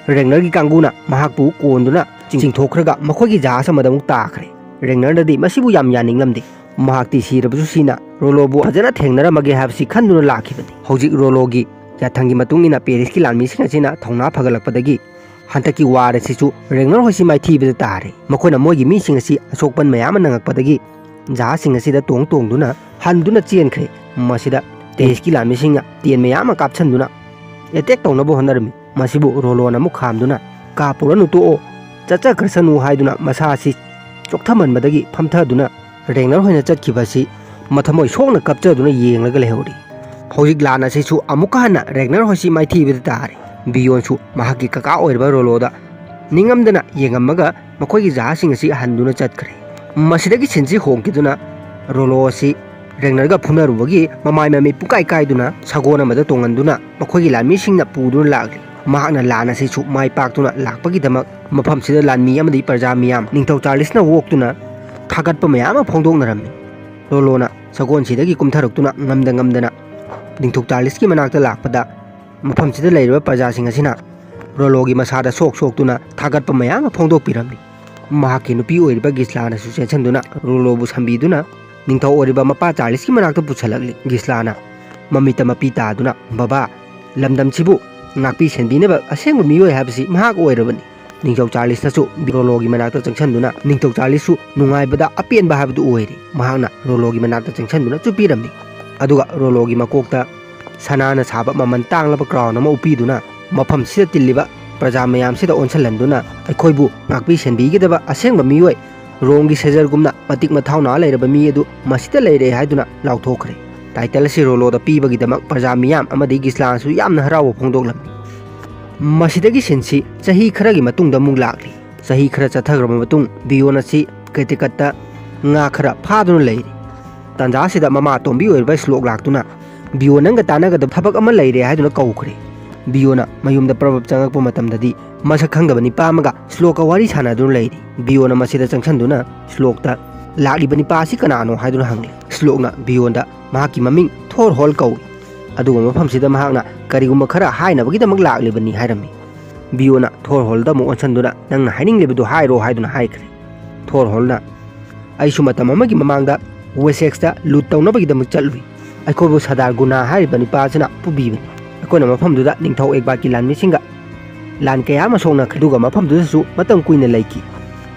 ꯔꯦꯒꯅꯔꯒꯤ ꯀꯥꯡꯕꯨꯅ ꯃꯍꯥꯛꯄꯨ ꯀꯣꯟꯗꯨꯅ ꯆꯤꯡꯊꯣꯛꯈ꯭ꯔꯒ ꯃꯈꯣꯏꯒꯤ ꯖꯍꯥꯖ ꯑꯃꯗ ꯑꯃꯨꯛ ꯇꯥꯈ꯭ꯔꯦ꯫ ꯔꯦꯒꯅꯔꯅꯗꯤ ꯃꯁꯤꯕꯨ ꯌꯥꯝ ꯌꯥꯅꯤꯡꯂꯝꯗꯦ꯫ ꯃꯍꯥꯛꯇꯤ ꯁꯤꯔꯕꯁꯨ ꯁꯤꯅ ꯔꯣꯂꯣꯕꯨ ꯐꯖꯅ ꯊꯦꯡꯅꯔꯝꯃꯒꯦ ꯍꯥꯏꯕꯁꯤ ꯈꯟꯗꯨꯅ ꯂꯥꯛꯈꯤꯕꯅꯤ꯫ ꯍꯧꯖꯤꯛ ꯔꯣꯂꯣꯒꯤ ꯌꯥꯊꯪꯒꯤ ꯃꯇꯨꯡ ꯏꯟꯅ ꯄꯦꯔꯤꯁꯀꯤ ꯂꯥꯟꯃꯤꯁꯤꯡ ꯑꯁꯤꯅ ꯊꯧꯅꯥ ꯐꯒꯠꯂꯛꯄꯗꯒꯤ ꯍꯟꯗꯛꯀꯤ ꯋꯥꯔ ꯑꯁꯤꯁꯨ ꯔꯦꯒꯅꯔ ꯍꯣꯏꯁꯤ ꯃꯥꯏꯊꯤꯕꯗ ꯇꯥꯔꯦ꯫ ꯃꯈꯣꯏꯅ ꯃꯣꯏꯒꯤ ꯃꯤꯁꯤꯡ ꯑꯁꯤ ꯑꯁꯣꯛꯄꯟ ꯃꯌꯥꯝ ꯑꯃ ꯅꯪꯉꯛꯄꯗꯒꯤ ꯖꯍꯥꯖꯁꯤꯡ ꯑꯁꯤꯗ ꯇꯣꯡ ꯇꯣꯡꯗꯨꯅ ꯍꯟꯗꯨꯅ ꯆꯦꯟꯈ꯭ꯔꯦ꯫ ꯃꯁꯤꯗ ꯄꯦꯔꯤꯁꯀꯤ ꯂꯥꯟꯃꯤꯁꯤꯡꯅ ꯇꯦꯟ ꯃꯌꯥꯝ ꯑꯃ ꯀꯥꯞꯁꯤꯟꯗꯨꯅ ꯑꯦꯇꯦꯛ ꯇꯧꯅꯕ ꯍꯣꯠꯅꯔꯝꯃꯤ꯫ ꯃꯁꯤꯕꯨ ꯔꯣꯂꯣꯅ ꯑꯃꯨꯛ ꯈꯥꯝꯗꯨꯅ, "ꯀꯥꯞꯄꯨꯔꯅꯨ, ꯇꯣꯛꯑꯣ, ꯆꯠꯆꯈ꯭ꯔꯁꯅꯨ" ꯍꯥꯏꯗꯨꯅ ꯃꯁꯥ ꯑꯁꯤ ꯆꯣꯛꯊꯃꯟꯕꯗꯒꯤ ꯐꯝꯊꯗꯨꯅ ꯔꯦꯒꯅꯔ ꯍꯣꯏꯅ ꯆꯠꯈꯤꯕ ꯑꯁꯤ ꯃꯊꯃꯣꯏ ꯁꯣꯛꯅ ꯀꯞꯆꯗꯨꯅ ꯌꯦꯡꯂꯒ ꯂꯩꯍꯧꯔꯤ꯫ ꯍꯧꯖꯤꯛ ꯂꯥꯟ ꯑꯁꯤꯁꯨ ꯑꯃꯨꯛꯀ ꯍꯟꯅ ꯔꯦꯒꯅꯔ ꯍꯣꯏꯁꯤ ꯃꯥꯏꯊꯤꯕꯗ ꯇꯥꯔꯦ꯫ ꯕꯤꯌꯣꯟꯁꯨ ꯃꯍꯥꯛꯀꯤ ꯀꯀꯥ ꯑꯣꯏꯔꯤꯕ ꯔꯣꯂꯣꯗ ꯅꯤꯡꯉꯝꯗꯅ ꯌꯦꯡꯉꯝꯃꯒ ꯃꯈꯣꯏꯒꯤ ꯖꯍꯥꯖꯁꯤꯡ ꯑꯁꯤ ꯍꯟꯗꯨꯅ ꯆꯠꯈ꯭ꯔꯦ꯫ ꯃꯁꯤꯗꯒꯤ ꯁꯤꯟꯁꯤ ꯍꯣꯡꯈꯤꯗꯨꯅ ꯔꯣꯂꯣ ꯑꯁꯤ ꯔꯦꯒꯅꯔꯒ ꯐꯨꯅꯔꯨꯕꯒꯤ ꯃꯃꯥꯏ ꯃꯃꯤꯠ ꯄꯨꯡꯀꯥꯏ ꯀꯥꯏꯗꯨꯅ ꯁꯒꯣꯜ ꯑꯃꯗ ꯇꯣꯡꯍꯟꯗꯨꯅ ꯃꯈꯣꯏꯒꯤ ꯂꯥꯟꯃꯤꯁꯤꯡꯅ ꯄꯨꯗꯨꯅ ꯂꯥꯛꯂꯤ꯫ ꯃꯍꯥꯛꯅ ꯂꯥꯟ ꯑꯁꯤꯁꯨ ꯃꯥꯏ ꯄꯥꯛꯇꯨꯅ ꯂꯥꯛꯄꯒꯤꯗꯃꯛ ꯃꯐꯝꯁꯤꯗ ꯂꯥꯟꯃꯤ ꯑꯃꯗꯤ ꯄ꯭ꯔꯖꯥ ꯃꯤꯌꯥꯝ ꯅꯤꯡꯊꯧ ꯆꯥꯔꯂꯤꯁꯅ ꯑꯣꯛꯇꯨꯅ ꯊꯥꯒꯠꯄ ꯃꯌꯥꯝ ꯑꯃ ꯐꯣꯡꯗꯣꯛꯅꯔꯝꯃꯤ꯫ ꯔꯣꯂꯣꯅ ꯁꯒꯣꯜꯁꯤꯗꯒꯤ ꯀꯨꯝꯊꯔꯛꯇꯨꯅ ꯉꯝꯗ ꯉꯝꯗꯅ ꯅꯤꯡꯊꯧ ꯆꯥꯔꯂꯤꯁꯀꯤ ꯃꯅꯥꯛꯇ ꯂꯥꯛꯄꯗ ꯃꯐꯝꯁꯤꯗ ꯂꯩꯔꯤꯕ ꯄ꯭ꯔꯖꯥꯁꯤꯡ ꯑꯁꯤꯅ ꯔꯣꯂꯣꯒꯤ ꯃꯁꯥꯗ ꯁꯣꯛ ꯁꯣꯛꯇꯨꯅ ꯊꯥꯒꯠꯄ ꯃꯌꯥꯝ ꯑꯃ ꯐꯣꯡꯗꯣꯛꯄꯤꯔꯝꯃꯤ꯫ ꯃꯍꯥꯛꯀꯤ ꯅꯨꯄꯤ ꯑꯣꯏꯔꯤꯕ ꯒꯤꯁꯂꯥꯅꯁꯨ ꯆꯦꯟꯁꯤꯟꯗꯨꯅ ꯔꯣꯂꯣꯕꯨ ꯁꯝꯕꯤꯗꯨꯅ ꯅꯤꯡꯊꯧ ꯑꯣꯏꯔꯤꯕ ꯃꯄꯥ ꯆꯥꯔꯂꯤꯁꯀꯤ ꯃꯅꯥꯛꯇ ꯄꯨꯁꯜꯂꯛꯂꯤ꯫ ꯒꯤꯁꯂꯥꯅ ꯃꯃꯤꯠꯇ ꯃꯄꯤ ꯇꯥꯗꯨꯅ, "ꯕꯕꯥ, ꯂꯝꯗꯝꯁꯤꯕꯨ ꯉꯥꯛꯄꯤ ꯁꯦꯟꯕꯤꯅꯕ ꯑꯁꯦꯡꯕ ꯃꯤꯑꯣꯏ ꯍꯥꯏꯕꯁꯤ ꯃꯍꯥꯛ ꯑꯣꯏꯔꯕꯅꯤ"꯫ ꯅꯤꯡꯊꯧ ꯆꯥꯔꯂꯤꯁꯅꯁꯨ ꯔꯣꯂꯣꯒꯤ ꯃꯅꯥꯛꯇ ꯆꯪꯁꯤꯟꯗꯨꯅ ꯅꯤꯡꯊꯧ ꯆꯥꯔꯂꯤꯁꯁꯨ ꯅꯨꯡꯉꯥꯏꯕꯗ ꯑꯄꯦꯟꯕ ꯍꯥꯏꯕꯗꯨ ꯑꯣꯏꯔꯦ꯫ ꯃꯍꯥꯛꯅ ꯔꯣꯂꯣꯒꯤ ꯃꯅꯥꯛꯇ ꯆꯪꯁꯤꯟꯗꯨꯅ ꯆꯨꯞꯄꯤꯔꯝꯃꯤ꯫ ꯑꯗꯨꯒ ꯔꯣꯂꯣꯒꯤ ꯃꯀꯣꯛꯇ ꯁꯅꯥꯅ ꯁꯥꯕ ꯃꯃꯜ ꯇꯥꯡꯂꯕ ꯀ꯭ꯔꯥꯎꯟ ꯑꯃ ꯎꯞꯄꯤꯗꯨꯅ ꯃꯐꯝꯁꯤꯗ ꯇꯤꯜꯂꯤꯕ ꯄ꯭ꯔꯖꯥ ꯃꯌꯥꯝꯁꯤꯗ ꯑꯣꯟꯁꯤꯜꯍꯟꯗꯨꯅ ꯑꯩꯈꯣꯏꯕꯨ ꯉꯥꯛꯄꯤ ꯁꯦꯟꯕꯤꯒꯗꯕ ꯑꯁꯦꯡꯕ ꯃꯤꯑꯣꯏ ꯔꯣꯝꯒꯤ ꯁꯦꯖꯔꯒꯨꯝꯅ ꯃꯇꯤꯛ ꯃꯊꯧꯅꯥ ꯂꯩꯔꯕ ꯃꯤ ꯑꯗꯨ ꯃꯁꯤꯗ ꯂꯩꯔꯦ ꯍꯥꯏꯗꯨꯅ ꯂꯥꯎꯊꯣꯛꯈ꯭ꯔꯦ꯫ ꯇꯥꯏꯇꯜ ꯑꯁꯤ ꯔꯣꯂꯣꯗ ꯄꯤꯕꯒꯤꯗꯃꯛ ꯄ꯭ꯔꯖꯥ ꯃꯤꯌꯥꯝ ꯑꯃꯗꯤ ꯒꯤꯁꯂꯥꯟꯁꯨ ꯌꯥꯝꯅ ꯍꯔꯥꯎꯕ ꯐꯣꯡꯗꯣꯛꯂꯝꯃꯤ꯫ ꯃꯁꯤꯗꯒꯤ ꯁꯤꯟꯁꯤ ꯆꯍꯤ ꯈꯔꯒꯤ ꯃꯇꯨꯡꯗ ꯑꯃꯨꯛ ꯂꯥꯛꯂꯤ꯫ ꯆꯍꯤ ꯈꯔ ꯆꯠꯊꯈ꯭ꯔꯕ ꯃꯇꯨꯡ ꯕꯤꯌꯣꯟ ꯑꯁꯤ ꯀꯦꯇꯤꯀꯠꯇ ꯉꯥ ꯈꯔ ꯐꯥꯗꯨꯅ ꯂꯩꯔꯤ꯫ ꯇꯥꯟꯖꯥ ꯑꯁꯤꯗ ꯃꯃꯥ ꯑꯇꯣꯝꯕꯤ ꯑꯣꯏꯔꯤꯕ ꯁ꯭ꯂꯣꯛ ꯂꯥꯛꯇꯨꯅ ꯕꯤꯌꯣꯟ ꯅꯪꯒ ꯇꯥꯟꯅꯒꯗꯕ ꯊꯕꯛ ꯑꯃ ꯂꯩꯔꯦ ꯍꯥꯏꯗꯨꯅ ꯀꯧꯈ꯭ꯔꯦ꯫ ꯕꯤꯌꯣꯅ ꯃꯌꯨꯝꯗ ꯄ꯭ꯔꯕꯞ ꯆꯪꯉꯛꯄ ꯃꯇꯝꯗꯗꯤ ꯃꯁꯛ ꯈꯪꯗꯕ ꯅꯤꯄꯥ ꯑꯃꯒ ꯁ꯭ꯂꯣꯛꯀ ꯋꯥꯔꯤ ꯁꯥꯟꯅꯗꯨꯅ ꯂꯩꯔꯤ꯫ ꯕꯤꯌꯣꯅ ꯃꯁꯤꯗ ꯆꯪꯁꯤꯟꯗꯨꯅ ꯁ꯭ꯂꯣꯛꯇ "ꯂꯥꯛꯂꯤꯕ ꯅꯤꯄꯥ ꯑꯁꯤ ꯀꯅꯥꯅꯣ?" ꯍꯥꯏꯗꯨꯅ ꯍꯪꯂꯤ꯫ ꯁ꯭ꯂꯣꯛꯅ ꯕꯤꯌꯣꯟꯗ ꯃꯍꯥꯛꯀꯤ ꯃꯃꯤꯡ ꯊꯣꯔ ꯍꯣꯜ ꯀꯧꯏ꯫ ꯑꯗꯨꯒ ꯃꯐꯝꯁꯤꯗ ꯃꯍꯥꯛꯅ ꯀꯔꯤꯒꯨꯝꯕ ꯈꯔ ꯍꯥꯏꯅꯕꯒꯤꯗꯃꯛ ꯂꯥꯛꯂꯤꯕꯅꯤ ꯍꯥꯏꯔꯝꯃꯤ꯫ ꯕꯤꯌꯣꯅ ꯊꯣꯔ ꯍꯣꯜꯗ ꯑꯃꯨꯛ ꯑꯣꯟꯁꯤꯟꯗꯨꯅ "ꯅꯪꯅ ꯍꯥꯏꯅꯤꯡꯂꯤꯕꯗꯨ ꯍꯥꯏꯔꯣ" ꯍꯥꯏꯗꯨꯅ ꯍꯥꯏꯈ꯭ꯔꯦ꯫ ꯊꯣꯔ ꯍꯣꯜꯅ "ꯑꯩꯁꯨ ꯃꯇꯝ ꯑꯃꯒꯤ ꯃꯃꯥꯡꯗ ꯋꯦꯁꯦꯛꯁꯇ ꯂꯨꯠ ꯇꯧꯅꯕꯒꯤꯗꯃꯛ ꯆꯠꯂꯨꯏ꯫ ꯑꯩꯈꯣꯏꯕꯨ ꯁꯔꯗꯥꯔ ꯒꯨꯅꯥ ꯍꯥꯏꯔꯤꯕ ꯅꯤꯄꯥ ꯑꯁꯤꯅ ꯄꯨꯕꯤꯕꯅꯤ꯫ ꯑꯩꯈꯣꯏꯅ ꯃꯐꯝꯗꯨꯗ ꯅꯤꯡꯊꯧ ꯑꯦꯛꯕꯥꯠꯀꯤ ꯂꯥꯟꯃꯤꯁꯤꯡꯒ ꯂꯥꯟ ꯀꯌꯥ ꯑꯃ ꯁꯣꯛꯅꯈ꯭ꯔꯦ, ꯑꯗꯨꯒ ꯃꯐꯝꯗꯨꯗꯁꯨ ꯃꯇꯝ ꯀꯨꯏꯅ ꯂꯩꯈꯤ꯫